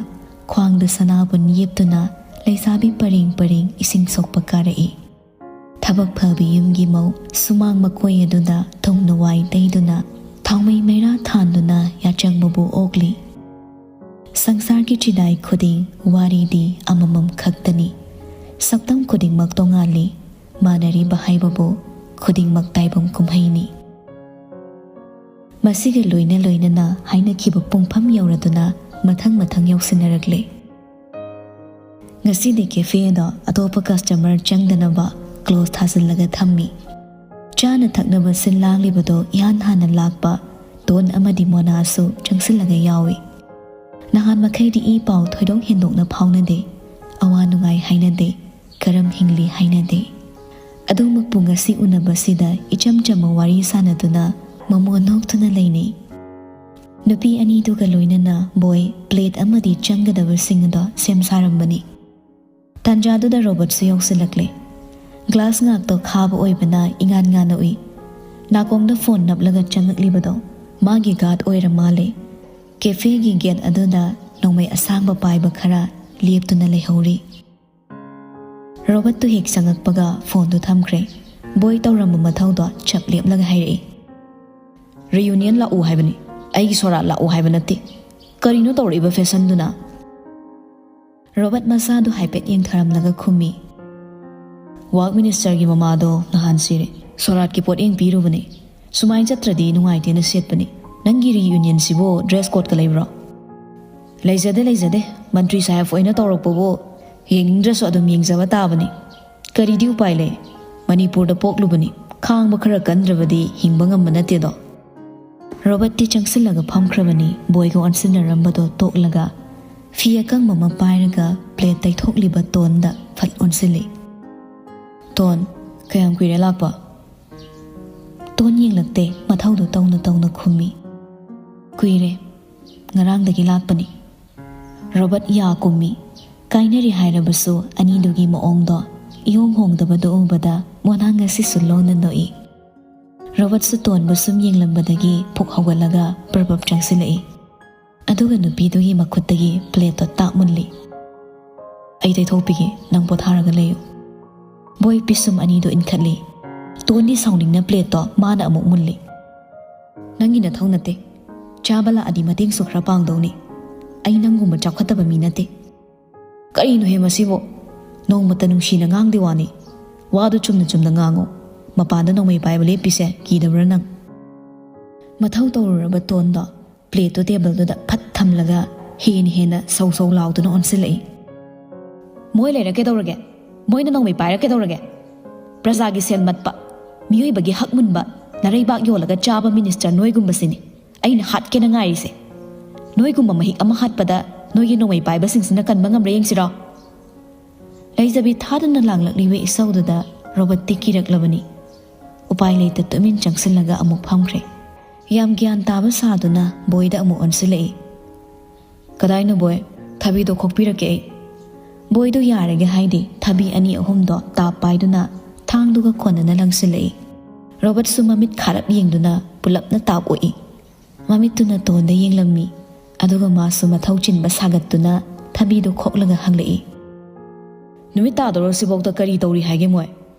ꯈ꯭ꯋꯥꯡꯗ ꯁꯅꯥꯕꯨꯟ ꯌꯦꯞꯇꯨꯅ ꯂꯩꯁꯥꯕꯤ ꯄꯔꯦꯡ ꯄꯔꯦꯡ ꯏꯁꯤꯡ ꯁꯣꯛꯄ ꯀꯥꯔꯛꯏ꯫ ꯊꯕꯛ ꯐꯕꯤ ꯌꯨꯝꯒꯤ ꯃꯧ ꯁꯨꯃꯥꯡ ꯃꯀꯣꯏ ꯑꯗꯨꯗ ꯊꯨꯝꯅ ꯋꯥꯏ ꯇꯩꯗꯨꯅ ꯊꯥꯎꯃꯩ ꯃꯩꯔꯥ ꯊꯥꯟꯗꯨꯅ ꯌꯥꯆꯪꯕꯕꯨ ꯑꯣꯛꯂꯤ꯫ ꯁꯪꯁꯥꯔꯒꯤ ꯆꯤꯗꯥꯏ ꯈꯨꯗꯤꯡ ꯋꯥꯔꯤꯗꯤ ꯑꯃꯃꯝ ꯈꯛꯇꯅꯤ꯫ ꯁꯛꯇꯝ ꯈꯨꯗꯤꯡꯃꯛ ꯇꯣꯉꯥꯜꯂꯤ꯫ ꯃꯥꯟꯅꯔꯤꯕ ꯍꯥꯏꯕꯕꯨ ꯈꯨꯗꯤꯡꯃꯛ ꯇꯥꯏꯕꯪ ꯀꯨꯝꯍꯩꯅꯤ꯫ ꯃꯁꯤꯒ ꯂꯣꯏꯅ ꯂꯣꯏꯅꯅ ꯍꯥꯏꯅꯈꯤꯕ ꯄꯨꯡꯐꯝ ꯌꯧꯔꯗꯨꯅ ꯃꯊꯪ ꯃꯊꯪ ꯌꯧꯁꯤꯟꯅꯔꯛꯂꯦ꯫ ꯉꯁꯤꯗꯤ cafe ꯑꯗꯣ ꯑꯇꯣꯞꯄ customer ꯆꯪꯗꯅꯕ close ꯊꯥꯖꯤꯜꯂꯒ ꯊꯝꯃꯤ꯫ ꯆꯥꯅ ꯊꯛꯅꯕ ꯁꯤꯜ ꯂꯥꯡꯂꯤꯕꯗꯣ ꯏꯍꯥꯟ ꯍꯥꯟꯅ ꯂꯥꯛꯄ ꯇꯣꯟ ꯑꯃꯗꯤ ꯃꯣꯅꯥꯁꯨ ꯆꯪꯁꯤꯜꯂꯒ ꯌꯥꯎꯏ꯫ ꯅꯍꯥꯟ ꯃꯈꯩꯗꯤ ꯏ ꯄꯥꯎ ꯊꯣꯏꯗꯣꯛ ꯍꯦꯟꯗꯣꯛꯅ ꯐꯥꯎꯅꯗꯦ, ꯑꯋꯥ ꯅꯨꯡꯉꯥꯏ ꯍꯥꯏꯅꯗꯦ, ꯀꯔꯝ ꯍꯤꯡꯂꯤ ꯍꯥꯏꯅꯗꯦ꯫ ꯑꯗꯨꯃꯛꯄꯨ ꯉꯁꯤ ꯎꯅꯕꯁꯤꯗ ꯏꯆꯝ ꯆꯝꯕ ꯋꯥꯔꯤ ꯁꯥꯟꯅꯗꯨꯅ ꯃꯃꯣꯟ ꯅꯣꯛꯇꯨꯅ ꯂꯩꯅꯩ꯫ ꯅꯨꯄꯤ ꯑꯅꯤꯗꯨꯒ ꯂꯣꯏꯅꯅ ꯕꯣꯏ plate ꯑꯃꯗꯤ ꯆꯪꯒꯗꯕꯁꯤꯡ ꯑꯗꯣ ꯁꯦꯝ ꯁꯥꯔꯝꯕꯅꯤ꯫ ꯇꯥꯟꯖꯥꯗꯨꯗ ꯔꯣꯕꯔꯠꯁꯨ ꯌꯧꯁꯤꯜꯂꯛꯂꯦ꯫ Glass ꯉꯥꯛꯇ ꯈꯥꯕ ꯑꯣꯏꯕꯅ ꯏꯉꯥꯟ ꯉꯥꯟꯅ ꯎꯏ꯫ ꯅꯥꯀꯣꯡꯗ phone ꯅꯞꯂꯒ ꯆꯪꯉꯛꯂꯤꯕꯗꯣ ꯃꯥꯒꯤ guard ꯑꯣꯏꯔ ꯃꯥꯜꯂꯦ꯫ Cafeꯒꯤ gate ꯑꯗꯨꯗ ꯅꯣꯡꯃꯩ ꯑꯁꯥꯡꯕ ꯄꯥꯏꯕ ꯈꯔ ꯂꯦꯞꯇꯨꯅ ꯂꯩꯍꯧꯔꯤ꯫ ꯔꯣꯕꯔꯠꯇꯨ ꯍꯦꯛ ꯆꯪꯉꯛꯄꯒ phoneꯗꯨ ꯊꯝꯈ꯭ꯔꯦ꯫ ꯕꯣꯏ ꯇꯧꯔꯝꯕ ꯃꯊꯧꯗꯣ ꯆꯞ ꯂꯦꯞꯂꯒ ꯍꯥꯏꯔꯛꯏ꯫ Reunion ꯂꯥꯛꯎ ꯍꯥꯏꯕꯅꯤ, ꯑꯩꯒꯤ ꯁꯣꯔꯥꯠ ꯂꯥꯛꯎ ꯍꯥꯏꯕ ꯅꯠꯇꯦ꯫ ꯀꯔꯤꯅꯣ ꯇꯧꯔꯛꯏꯕ fashionꯗꯨꯅ? ꯔꯣꯕꯔꯠ ꯃꯁꯥꯗꯨ ꯍꯥꯏꯐꯦꯠ ꯌꯦꯡꯊꯔꯝꯂꯒ ꯈꯨꯝꯃꯤ꯫ Work ministerꯒꯤ ꯃꯃꯥꯗꯣ ꯅꯍꯥꯟ ꯁꯤꯔꯦ꯫ ꯁꯣꯔꯥꯠꯀꯤ ꯄꯣꯠꯌꯦꯡ ꯄꯤꯔꯨꯕꯅꯦ꯫ ꯁꯨꯃꯥꯏꯅ ꯆꯠꯇ꯭ꯔꯗꯤ ꯅꯨꯡꯉꯥꯏꯇꯦꯅ ꯁꯦꯠꯄꯅꯦ꯫ ꯅꯪꯒꯤ reunionꯁꯤꯕꯨ dress codeꯀ ꯂꯩꯕ꯭ꯔꯣ? ꯂꯩꯖꯗꯦ, ꯂꯩꯖꯗꯦ꯫ ꯃꯟꯇ꯭ꯔꯤ ꯁꯥꯍꯦꯕ ꯑꯣꯏꯅ ꯇꯧꯔꯛꯄꯕꯨ ꯌꯦꯡꯅꯤꯡꯗ꯭ꯔꯁꯨ ꯑꯗꯨꯝ ꯌꯦꯡꯖꯕ ꯇꯥꯕꯅꯤ꯫ ꯀꯔꯤꯗꯤ ꯎꯄꯥꯏ ꯂꯩ? ꯃꯅꯤꯄꯨꯔꯗ ꯄꯣꯛꯂꯨꯕꯅꯤ꯫ ꯈꯥꯡꯕ ꯈꯔ ꯀꯟꯗ꯭ꯔꯕꯗꯤ ꯍꯤꯡꯕ ꯉꯝꯕ ꯅꯠꯇꯦꯗꯣ꯫ ꯔꯣꯕꯔꯠꯇꯤ ꯆꯪꯁꯤꯜꯂꯒ ꯐꯝꯈ꯭ꯔꯕꯅꯤ꯫ ꯕꯣꯏꯒ ꯑꯣꯟꯁꯤꯟꯅꯔꯝꯕꯗꯣ ꯇꯣꯛꯂꯒ ꯐꯤ ꯑꯀꯪꯕ ꯑꯃ ꯄꯥꯏꯔꯒ plate ꯇꯩꯊꯣꯛꯂꯤꯕ ꯇꯣꯟꯗ ꯐꯠ ꯑꯣꯟꯁꯤꯜꯂꯤ꯫ ꯇꯣꯟ, ꯀꯌꯥꯝ ꯀꯨꯏꯔꯦ ꯂꯥꯛꯄ? ꯇꯣꯟ ꯌꯦꯡꯂꯛꯇꯦ, ꯃꯊꯧꯗꯨ ꯇꯧꯅ ꯇꯧꯅ ꯈꯨꯝꯃꯤ꯫ ꯀꯨꯏꯔꯦ, ꯉꯔꯥꯡꯗꯒꯤ ꯂꯥꯛꯄꯅꯤ꯫ ꯔꯣꯕꯔꯠ ꯌꯥ ꯀꯨꯝꯃꯤ꯫ ꯀꯥꯏꯅꯔꯦ ꯍꯥꯏꯔꯕꯁꯨ ꯑꯅꯤꯗꯨꯒꯤ ꯃꯑꯣꯡꯗꯣ ꯏꯍꯣꯡ ꯍꯣꯡꯗꯕꯗꯨ ꯎꯕꯗ ꯃꯣꯅꯥ ꯉꯁꯤꯁꯨ ꯂꯣꯟꯅ ꯅꯣꯛꯏ꯫ ꯔꯣꯕꯔꯠꯁꯨ ꯇꯣꯟꯕꯨ ꯁꯨꯝ ꯌꯦꯡꯂꯝꯕꯗꯒꯤ ꯄꯨꯛ ꯍꯧꯒꯠꯂꯒ ꯄ꯭ꯔꯞ ꯄ꯭ꯔꯞ ꯆꯪꯁꯤꯜꯂꯛꯏ꯫ ꯑꯗꯨꯒ ꯅꯨꯄꯤꯗꯨꯒꯤ ꯃꯈꯨꯠꯇꯒꯤ ꯄ꯭ꯂꯦꯠꯇꯣ ꯇꯥꯛ ꯃꯨꯜꯂꯤ꯫ "ꯑꯩ ꯇꯩꯊꯣꯛꯄꯤꯒꯦ, ꯅꯪ ꯄꯣꯊꯥꯔꯒ ꯂꯩꯌꯨ꯫" ꯕꯣꯏ ꯄꯤꯁꯨꯝ ꯑꯅꯤꯗꯨ ꯏꯟꯈꯠꯂꯤ꯫ ꯇꯣꯟꯗꯤ ꯁꯥꯎꯅꯤꯡꯅ ꯄ꯭ꯂꯦꯠꯇꯣ ꯃꯥꯅ ꯑꯃꯨꯛ ꯃꯨꯜꯂꯤ꯫ "ꯅꯪꯒꯤ ꯅꯊꯧ ꯅꯠꯇꯦ꯫ ꯆꯥꯕ ꯂꯥꯛꯑꯗꯤ ꯃꯇꯦꯡꯁꯨ ꯈꯔ ꯄꯥꯡꯗꯧꯅꯤ꯫ ꯑꯩ ꯅꯪꯒꯨꯝꯕ ꯆꯥꯎꯈꯠꯇꯕ ꯃꯤ ꯅꯠꯇꯦ꯫" "ꯀꯔꯤꯅꯣꯍꯦ ꯃꯁꯤꯕꯨ? ꯅꯣꯡꯃꯇ ꯅꯨꯡꯁꯤꯅ ꯉꯥꯡꯗꯦ ꯋꯥꯅꯤ꯫ ꯋꯥꯗꯨ ꯆꯨꯝꯅ ꯆꯨꯝꯅ ꯉꯥꯡꯉꯨ꯫ ꯃꯄꯥꯟꯗ ꯅꯣꯡꯃꯩ ꯄꯥꯏꯕ ꯂꯦꯞꯄꯤꯁꯦ ꯀꯤꯗꯕ꯭ꯔꯥ ꯅꯪ?" ꯃꯊꯧ ꯇꯧꯔꯨꯔꯕ ꯇꯣꯟꯗꯣ ꯄ꯭ꯂꯦꯠꯇꯨ ꯇꯦꯕꯜꯗꯨꯗ ꯐꯠ ꯊꯝꯂꯒ ꯍꯦꯟꯅ ꯍꯦꯟꯅ ꯁꯧ ꯁꯧ ꯂꯥꯎꯗꯨꯅ ꯑꯣꯟꯁꯤꯜꯂꯛꯏ꯫ "ꯃꯣꯏ ꯂꯩꯔ ꯀꯩꯗꯧꯔꯒꯦ? ꯃꯣꯏꯅ ꯅꯣꯡꯃꯩ ꯄꯥꯏꯔ ꯀꯩꯗꯧꯔꯒꯦ? ꯄ꯭ꯔꯖꯥꯒꯤ ꯁꯦꯜ ꯃꯠꯄ, ꯃꯤꯑꯣꯏꯕꯒꯤ ꯍꯛ ꯃꯨꯟꯕ, ꯅꯔꯩꯕꯥꯛ ꯌꯣꯜꯂꯒ ꯆꯥꯕ ꯃꯤꯅꯤꯁꯇꯔ ꯅꯣꯏꯒꯨꯝꯕꯁꯤꯅꯤ ꯑꯩꯅ ꯍꯥꯠꯀꯦꯅ ꯉꯥꯏꯔꯤꯁꯦ꯫ ꯅꯣꯏꯒꯨꯝꯕ ꯃꯍꯤꯛ ꯑꯃ ꯍꯥꯠꯄꯗ ꯅꯣꯏꯒꯤ ꯅꯣꯡꯃꯩ ꯄꯥꯏꯕꯁꯤꯡꯁꯤꯅ ꯀꯟꯕ ꯉꯝꯕ꯭ꯔꯥ ꯌꯦꯡꯁꯤꯔꯣ?" ꯂꯩꯖꯕꯤ ꯊꯥꯗꯨꯅ ꯂꯥꯡꯂꯛꯂꯤꯕ ꯏꯁꯧꯗꯨꯗ ꯔꯣꯕꯔꯠꯇꯤ ꯀꯤꯔꯛꯂꯕꯅꯤ꯫ ꯎꯄꯥꯏ ꯂꯩꯇ ꯇꯨꯃꯤꯟ ꯆꯪꯁꯤꯜꯂꯒ ꯑꯃꯨꯛ ꯐꯝꯈ꯭ꯔꯦ꯫ ꯌꯥꯝ ꯒ꯭ꯌꯥꯟ ꯇꯥꯕ ꯁꯥꯗꯨꯅ ꯕꯣꯏꯗ ꯑꯃꯨꯛ ꯑꯣꯟꯁꯤꯜꯂꯛꯏ꯫ "ꯀꯗꯥꯏꯅꯣ ꯕꯣꯏ? ꯊꯕꯤꯗꯣ ꯈꯣꯛꯄꯤꯔꯛꯀꯦ ꯑꯩ꯫" ꯕꯣꯏꯗꯣ ꯌꯥꯔꯒꯦ ꯍꯥꯏꯗꯦ, ꯊꯕꯤ ꯑꯅꯤ ꯑꯍꯨꯝꯗꯣ ꯇꯥꯞ ꯄꯥꯏꯗꯨꯅ ꯊꯥꯡꯗꯨꯒ ꯀꯣꯟꯅꯅ ꯂꯪꯁꯤꯜꯂꯛꯏ꯫ ꯔꯣꯕꯔꯠꯁꯨ ꯃꯃꯤꯠ ꯈꯥꯔꯞ ꯌꯦꯡꯗꯨꯅ ꯄꯨꯂꯞꯅ ꯇꯥꯞ ꯑꯣꯛꯏ꯫ ꯃꯃꯤꯠꯇꯨꯅ ꯇꯣꯟꯗ ꯌꯦꯡꯂꯝꯃꯤ, ꯑꯗꯨꯒ ꯃꯥꯁꯨ ꯃꯊꯧ ꯆꯤꯟꯕ ꯁꯥꯒꯠꯇꯨꯅ ꯊꯕꯤꯗꯨ ꯈꯣꯛꯂꯒ ꯍꯪꯂꯛꯏ꯫ "ꯅꯨꯃꯤꯠ ꯇꯥꯗꯧꯔꯣ ꯁꯤꯐꯧꯗ ꯀꯔꯤ ꯇꯧꯔꯤ ꯍꯥꯏꯒꯦ ꯃꯣꯏ?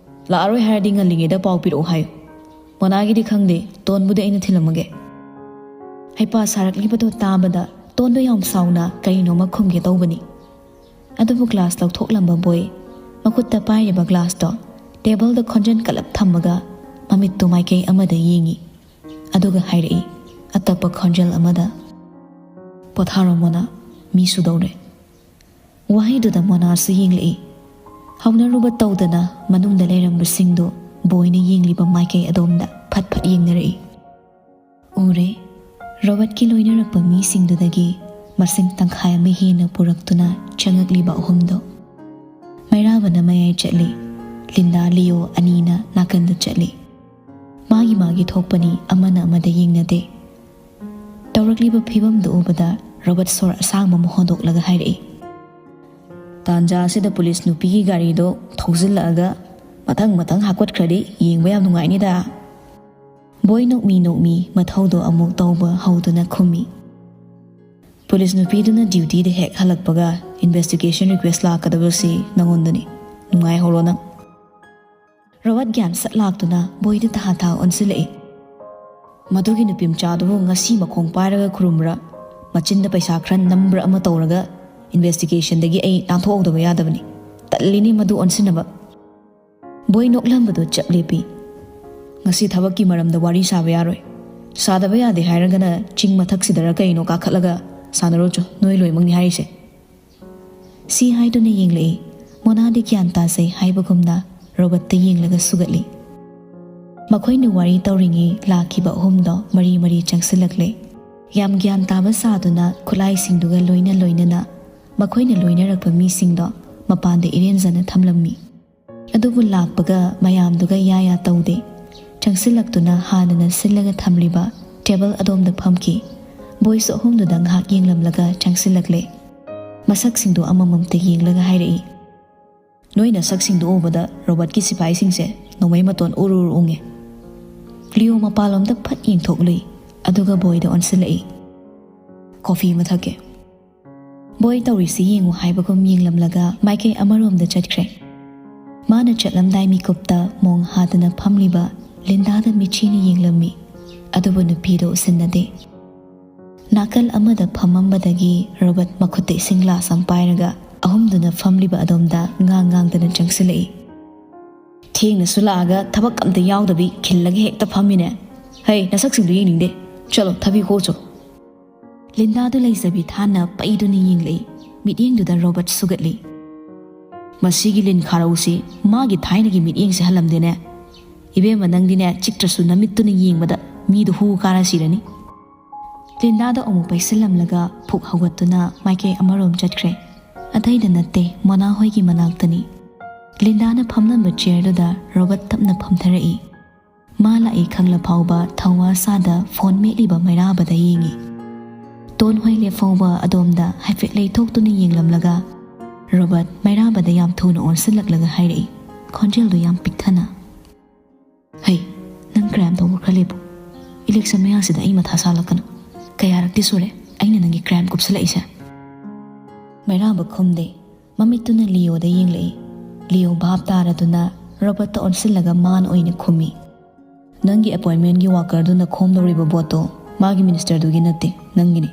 ꯂꯥꯛꯑꯔꯣꯏ ꯍꯥꯏꯔꯗꯤ ꯉꯜꯂꯤꯉꯩꯗ ꯄꯥꯎ ꯄꯤꯔꯛꯑꯣ ꯍꯥꯏꯌꯨ꯫ ꯃꯣꯅꯥꯒꯤꯗꯤ ꯈꯪꯗꯦ, ꯇꯣꯟꯕꯨꯗꯤ ꯑꯩꯅ ꯊꯤꯜꯂꯝꯃꯒꯦ꯫" ꯍꯩꯄꯥ ꯁꯥꯔꯛꯂꯤꯕꯗꯣ ꯇꯥꯕꯗ ꯇꯣꯟꯗꯣ ꯌꯥꯝ ꯁꯥꯎꯅ ꯀꯔꯤꯅꯣꯃ ꯈꯨꯝꯒꯦ ꯇꯧꯕꯅꯤ꯫ ꯑꯗꯨꯕꯨ ꯒ꯭ꯂꯥꯁ ꯂꯧꯊꯣꯛꯂꯝꯕ ꯕꯣꯏ ꯃꯈꯨꯠꯇ ꯄꯥꯏꯔꯤꯕ ꯒ꯭ꯂꯥꯁꯇꯣ ꯇꯦꯕꯜꯗ ꯈꯣꯟꯖꯟ ꯀꯂꯞ ꯊꯝꯃꯒ ꯃꯃꯤꯠꯇꯨ ꯃꯥꯏꯀꯩ ꯑꯃꯗ ꯌꯦꯡꯉꯤ꯫ ꯑꯗꯨꯒ ꯍꯥꯏꯔꯛꯏ ꯑꯇꯞꯄ ꯈꯣꯟꯖꯦꯜ ꯑꯃꯗ, "ꯄꯣꯊꯥꯔꯣ ꯃꯣꯅꯥ, ꯃꯤ ꯁꯨꯗꯧꯔꯦ꯫" ꯋꯥꯍꯩꯗꯨꯗ ꯃꯣꯅꯥꯁꯨ ꯌꯦꯡꯂꯛꯏ꯫ ꯍꯧꯅꯔꯨꯕ ꯇꯧꯗꯅ ꯃꯅꯨꯡꯗ ꯂꯩꯔꯝꯕꯁꯤꯡꯗꯨ ꯕꯣꯏꯅ ꯌꯦꯡꯂꯤꯕ ꯃꯥꯏꯀꯩ ꯑꯗꯣꯝꯗ ꯐꯠ ꯐꯠ ꯌꯦꯡꯅꯔꯛꯏ꯫ ꯎꯔꯦ, ꯔꯣꯕꯔꯠꯀꯤ ꯂꯣꯏꯅꯔꯛꯄ ꯃꯤꯁꯤꯡꯗꯨꯗꯒꯤ ꯃꯁꯤꯡ ꯇꯪꯈꯥꯏ ꯑꯃ ꯍꯦꯟꯅ ꯄꯨꯔꯛꯇꯨꯅ ꯆꯪꯉꯛꯂꯤꯕ ꯑꯍꯨꯝꯗꯣ꯫ ꯃꯩꯔꯥꯕꯅ ꯃꯌꯥꯏ ꯆꯠꯂꯤ, ꯂꯤꯟꯗꯥ ꯂꯤꯑꯣ ꯑꯅꯤꯅ ꯅꯥꯀꯟꯗ ꯆꯠꯂꯤ꯫ ꯃꯥꯒꯤ ꯃꯥꯒꯤ ꯊꯣꯛꯄꯅꯤ, ꯑꯃꯅ ꯑꯃꯗ ꯌꯦꯡꯅꯗꯦ꯫ ꯇꯧꯔꯛꯂꯤꯕ ꯐꯤꯕꯝꯗꯨ ꯎꯕꯗ ꯔꯣꯕꯔꯠ ꯁꯣꯔ ꯑꯁꯥꯡꯕ ꯑꯃ ꯍꯣꯟꯗꯣꯛꯂꯒ ꯍꯥꯏꯔꯛꯏ, ꯇꯥꯟꯖꯥ ꯑꯁꯤꯗ ꯄꯨꯂꯤꯁ ꯅꯨꯄꯤꯒꯤ ꯒꯥꯔꯤꯗꯣ ꯊꯧꯖꯤꯜꯂꯛꯑꯒ ꯃꯊꯪ ꯃꯊꯪ ꯍꯥꯞꯀꯠꯈ꯭ꯔꯗꯤ ꯌꯦꯡꯕ ꯌꯥꯝ ꯅꯨꯡꯉꯥꯏꯅꯤꯗ꯫ ꯕꯣꯏ ꯅꯣꯛꯃꯤ ꯅꯣꯛꯃꯤ ꯃꯊꯧꯗꯣ ꯑꯃꯨꯛ ꯇꯧꯕ ꯍꯧꯗꯨꯅ ꯈꯨꯝꯃꯤ꯫ ꯄꯨꯂꯤꯁ ꯅꯨꯄꯤꯗꯨꯅ ꯗ꯭ꯌꯨꯇꯤꯗ ꯍꯦꯛ ꯍꯜꯂꯛꯄꯒ ꯏꯟꯚꯦꯁꯇꯤꯒꯦꯁꯟ ꯔꯤꯀ꯭ꯋꯦꯁ ꯂꯥꯛꯀꯗꯕꯁꯤ ꯅꯉꯣꯟꯗꯅꯤ꯫ ꯅꯨꯡꯉꯥꯏꯍꯧꯔꯣ ꯅꯪ꯫ ꯔꯣꯕꯔꯠ ꯒ꯭ꯌꯥꯟ ꯁꯠ ꯂꯥꯛꯇꯨꯅ ꯕꯣꯏꯗ ꯊꯥ ꯊꯥ ꯑꯣꯟꯁꯤꯜꯂꯛꯏ꯫ ꯃꯗꯨꯒꯤ ꯅꯨꯄꯤ ꯃꯆꯥꯗꯨꯕꯨ ꯉꯁꯤ ꯃꯈꯣꯡ ꯄꯥꯏꯔꯒ ꯈꯨꯔꯨꯝꯕ꯭ꯔꯥ, ꯃꯆꯤꯟꯗ ꯄꯩꯁꯥ ꯈꯔ ꯅꯝꯕ꯭ꯔꯥ ꯑꯃ ꯇꯧꯔꯒ ꯏꯟꯚꯦꯁꯇꯤꯒꯦꯁꯟꯗꯒꯤ ꯑꯩ ꯅꯥꯟꯊꯣꯛꯍꯧꯗꯕ ꯌꯥꯗꯕꯅꯤ꯫ ꯇꯜꯂꯤꯅꯦ ꯃꯗꯨ ꯑꯣꯟꯁꯤꯟꯅꯕ꯫ ꯕꯣꯏ ꯅꯣꯛꯂꯝꯕꯗꯨ ꯆꯞ ꯂꯦꯞꯄꯤ꯫ ꯉꯁꯤ ꯊꯕꯛꯀꯤ ꯃꯔꯝꯗ ꯋꯥꯔꯤ ꯁꯥꯕ ꯌꯥꯔꯣꯏ꯫ ꯁꯥꯗꯕ ꯌꯥꯗꯦ ꯍꯥꯏꯔꯒꯅ ꯆꯤꯡ ꯃꯊꯛꯁꯤꯗꯔ ꯀꯩꯅꯣ ꯀꯥꯈꯠꯂꯒ ꯁꯥꯟꯅꯔꯨꯆꯣ, ꯅꯣꯏ ꯂꯣꯏꯃꯛꯅꯤ ꯍꯥꯏꯔꯤꯁꯦ꯫ ꯁꯤ ꯍꯥꯏꯗꯨꯅ ꯌꯦꯡꯂꯛꯏ꯫ ꯃꯣꯅꯥꯗꯤ ꯒ꯭ꯌꯥꯟ ꯇꯥꯖꯩ ꯍꯥꯏꯕꯒꯨꯝꯅ ꯔꯣꯕꯔꯠꯇ ꯌꯦꯡꯂꯒ ꯁꯨꯒꯠꯂꯤ꯫ ꯃꯈꯣꯏꯅ ꯋꯥꯔꯤ ꯇꯧꯔꯤꯉꯩ ꯂꯥꯛꯈꯤꯕ ꯑꯍꯨꯝꯗꯣ ꯃꯔꯤ ꯃꯔꯤ ꯆꯪꯁꯤꯜꯂꯛꯂꯦ꯫ ꯌꯥꯝ ꯒ꯭ꯌꯥꯟ ꯇꯥꯕ ꯁꯥꯗꯨꯅ ꯈꯨꯠꯂꯥꯏꯁꯤꯡꯗꯨꯒ ꯂꯣꯏꯅ ꯂꯣꯏꯅꯅ ꯃꯈꯣꯏꯅ ꯂꯣꯏꯅꯔꯛꯄ ꯃꯤꯁꯤꯡꯗꯣ ꯃꯄꯥꯟꯗ ꯏꯔꯦꯟꯖꯅ ꯊꯝꯂꯝꯃꯤ꯫ ꯑꯗꯨꯕꯨ ꯂꯥꯛꯄꯒ ꯃꯌꯥꯝꯗꯨꯒ ꯌꯥ ꯌꯥ ꯇꯧꯗꯦ꯫ ꯆꯪꯁꯤꯜꯂꯛꯇꯨꯅ ꯍꯥꯟꯅꯅ ꯁꯤꯜꯂꯒ ꯊꯝꯂꯤꯕ ꯇꯦꯕꯜ ꯑꯗꯣꯝꯗ ꯐꯝꯈꯤ꯫ ꯕꯣꯏꯁ ꯑꯍꯨꯝꯗꯨꯗ ꯉꯥꯏꯍꯥꯛ ꯌꯦꯡꯂꯝꯂꯒ ꯆꯪꯁꯤꯜꯂꯛꯂꯦ꯫ ꯃꯁꯛꯁꯤꯡꯗꯨ ꯑꯃꯃꯝꯇ ꯌꯦꯡꯂꯒ ꯍꯥꯏꯔꯛꯏ, "ꯅꯣꯏ ꯅꯁꯛꯁꯤꯡꯗꯨ ꯎꯕꯗ ꯔꯣꯕꯔꯠꯀꯤ ꯁꯤꯐꯥꯏꯁꯤꯡꯁꯦ ꯅꯣꯡꯃꯩ ꯃꯇꯣꯟ ꯎꯔꯨ ꯎꯔꯨ ꯎꯪꯉꯦ꯫" ꯂꯤꯑꯣ ꯃꯄꯥꯟꯂꯣꯝꯗ ꯐꯠ ꯌꯦꯡꯊꯣꯛꯂꯨꯏ, ꯑꯗꯨꯒ ꯕꯣꯏꯗ ꯑꯣꯟꯁꯤꯜꯂꯛꯏ꯫ "ꯀꯣꯐꯤ ꯑꯃ ꯊꯛꯀꯦ꯫" ꯕꯣꯏ ꯇꯧꯔꯤꯁꯤ ꯌꯦꯡꯉꯨ ꯍꯥꯏꯕꯒꯨꯝ ꯌꯦꯡꯂꯝꯂꯒ ꯃꯥꯏꯀꯩ ꯑꯃꯔꯣꯝꯗ ꯆꯠꯈ꯭ꯔꯦ꯫ ꯃꯥꯅ ꯆꯠꯂꯝꯗꯥꯏ ꯃꯤꯀꯨꯞꯇ ꯃꯣꯡ ꯍꯥꯗꯅ ꯐꯝꯂꯤꯕ ꯂꯤꯟꯗꯥꯗ ꯃꯤꯠꯆꯤꯅ ꯌꯦꯡꯂꯝꯃꯤ, ꯑꯗꯨꯕꯨ ꯅꯨꯄꯤꯗꯣ ꯎꯁꯤꯟꯅꯗꯦ꯫ ꯅꯥꯀꯜ ꯑꯃꯗ ꯐꯝꯃꯝꯕꯗꯒꯤ ꯔꯣꯕꯔꯠ ꯃꯈꯨꯠꯇ ꯏꯁꯤꯡ ꯒ꯭ꯂꯥꯁ ꯑꯃ ꯄꯥꯏꯔꯒ ꯑꯍꯨꯝꯗꯨꯅ ꯐꯝꯂꯤꯕ ꯑꯗꯣꯝꯗ ꯉꯥꯡ ꯉꯥꯡꯗꯅ ꯆꯪꯁꯤꯜꯂꯛꯏ꯫ "ꯊꯦꯡꯅꯁꯨ ꯂꯥꯛꯑꯒ ꯊꯕꯛ ꯑꯝꯇ ꯌꯥꯎꯗꯕꯤ ꯈꯤꯜꯂꯒ ꯍꯦꯛꯇ ꯐꯝꯃꯤꯅꯦ꯫ ꯍꯩ, ꯅꯁꯛꯁꯤꯡꯗꯨ ꯌꯦꯡꯅꯤꯡꯗꯦ꯫ ꯆꯠꯂꯣ, ꯊꯕꯤ ꯈꯣꯛꯆꯣ꯫" ꯂꯤꯟꯗꯥꯗꯨ ꯂꯩꯖꯕꯤ ꯊꯥꯟꯅ ꯄꯩꯗꯨꯅ ꯌꯦꯡꯂꯛꯏ꯫ ꯃꯤꯠꯌꯦꯡꯗꯨꯗ ꯔꯣꯕꯔꯠ ꯁꯨꯒꯠꯂꯤ꯫ "ꯃꯁꯤꯒꯤ ꯂꯤꯟ ꯈꯥꯔꯧꯁꯤ ꯃꯥꯒꯤ ꯊꯥꯏꯅꯒꯤ ꯃꯤꯠꯌꯦꯡꯁꯦ ꯍꯜꯂꯝꯗꯦꯅꯦ꯫ ꯏꯕꯦꯝꯃ, ꯅꯪꯗꯤꯅꯦ ꯆꯤꯛꯇ꯭ꯔꯁꯨ ꯅꯃꯤꯠꯇꯨꯅ ꯌꯦꯡꯕꯗ ꯃꯤꯗꯨ ꯍꯨ ꯀꯥꯔ ꯁꯤꯔꯅꯤ꯫" ꯂꯤꯟꯗꯥꯗ ꯑꯃꯨꯛ ꯄꯩꯁꯤꯜꯂꯝꯂꯒ ꯐꯨꯛ ꯍꯧꯒꯠꯇꯨꯅ ꯃꯥꯏꯀꯩ ꯑꯃꯔꯣꯝ ꯆꯠꯈ꯭ꯔꯦ꯫ ꯑꯇꯩꯗ ꯅꯠꯇꯦ, ꯃꯣꯅꯥ ꯍꯣꯏꯒꯤ ꯃꯅꯥꯛꯇꯅꯤ꯫ ꯂꯤꯟꯗꯥꯅ ꯐꯝꯂꯝꯕ ꯆꯤꯌꯔꯗꯨꯗ ꯔꯣꯕꯔꯠ ꯇꯞꯅ ꯐꯝꯊꯔꯛꯏ꯫ ꯃꯥ ꯂꯥꯛꯏ ꯈꯪꯂ ꯐꯥꯎꯕ ꯊꯧꯋꯥ ꯁꯥꯗ ꯐꯣꯟ ꯃꯦꯠꯂꯤꯕ ꯃꯩꯔꯥꯕꯗ ꯌꯦꯡꯉꯤ꯫ ꯇꯣꯟ ꯍꯣꯏ ꯂꯦꯞꯐꯧꯕ ꯑꯗꯣꯝꯗ ꯍꯥꯏꯐꯦꯠ ꯂꯩꯊꯣꯛꯇꯨꯅ ꯌꯦꯡꯂꯝꯂꯒ ꯔꯣꯕꯔꯠ ꯃꯩꯔꯥꯕꯗ ꯌꯥꯝ ꯊꯨꯅ ꯑꯣꯟꯁꯤꯜꯂꯛꯂꯒ ꯍꯥꯏꯔꯛꯏ, ꯈꯣꯟꯖꯦꯜꯗꯨ ꯌꯥꯝ ꯄꯤꯛꯊꯅ꯫ "ꯍꯩ, ꯅꯪ ꯀ꯭ꯔꯥꯏꯝ ꯇꯧꯕ ꯈꯔ ꯂꯦꯞꯄꯨ꯫ ꯏꯂꯦꯛꯁꯟ ꯃꯌꯥꯁꯤꯗ ꯑꯩ ꯃꯊꯥ ꯁꯥꯂꯛꯀꯅꯨ꯫ ꯀꯌꯥꯔꯛꯇꯤ ꯁꯨꯔꯦ ꯑꯩꯅ ꯅꯪꯒꯤ ꯀ꯭ꯔꯥꯏꯝ ꯀꯨꯞꯁꯤꯜꯂꯛꯏꯁꯦ?" ꯃꯩꯔꯥꯕ ꯈꯨꯝꯗꯦ꯫ ꯃꯃꯤꯠꯇꯨꯅ ꯂꯤꯌꯣꯗ ꯌꯦꯡꯂꯛꯏ꯫ ꯂꯤꯌꯣ ꯚꯥꯞ ꯇꯥꯔꯗꯨꯅ ꯔꯣꯕꯔꯠꯇ ꯑꯣꯟꯁꯤꯜꯂꯒ ꯃꯥꯅ ꯑꯣꯏꯅ ꯈꯨꯝꯃꯤ, "ꯅꯪꯒꯤ ꯑꯦꯄꯣꯏꯟꯃꯦꯟꯒꯤ ꯋꯥꯀꯔꯗꯨꯅ ꯈꯣꯝꯗꯧꯔꯤꯕ ꯚꯣꯠꯇꯣ ꯃꯥꯒꯤ ꯃꯤꯅꯤꯁꯇꯔꯗꯨꯒꯤ ꯅꯠꯇꯦ, ꯅꯪꯒꯤꯅꯤ꯫"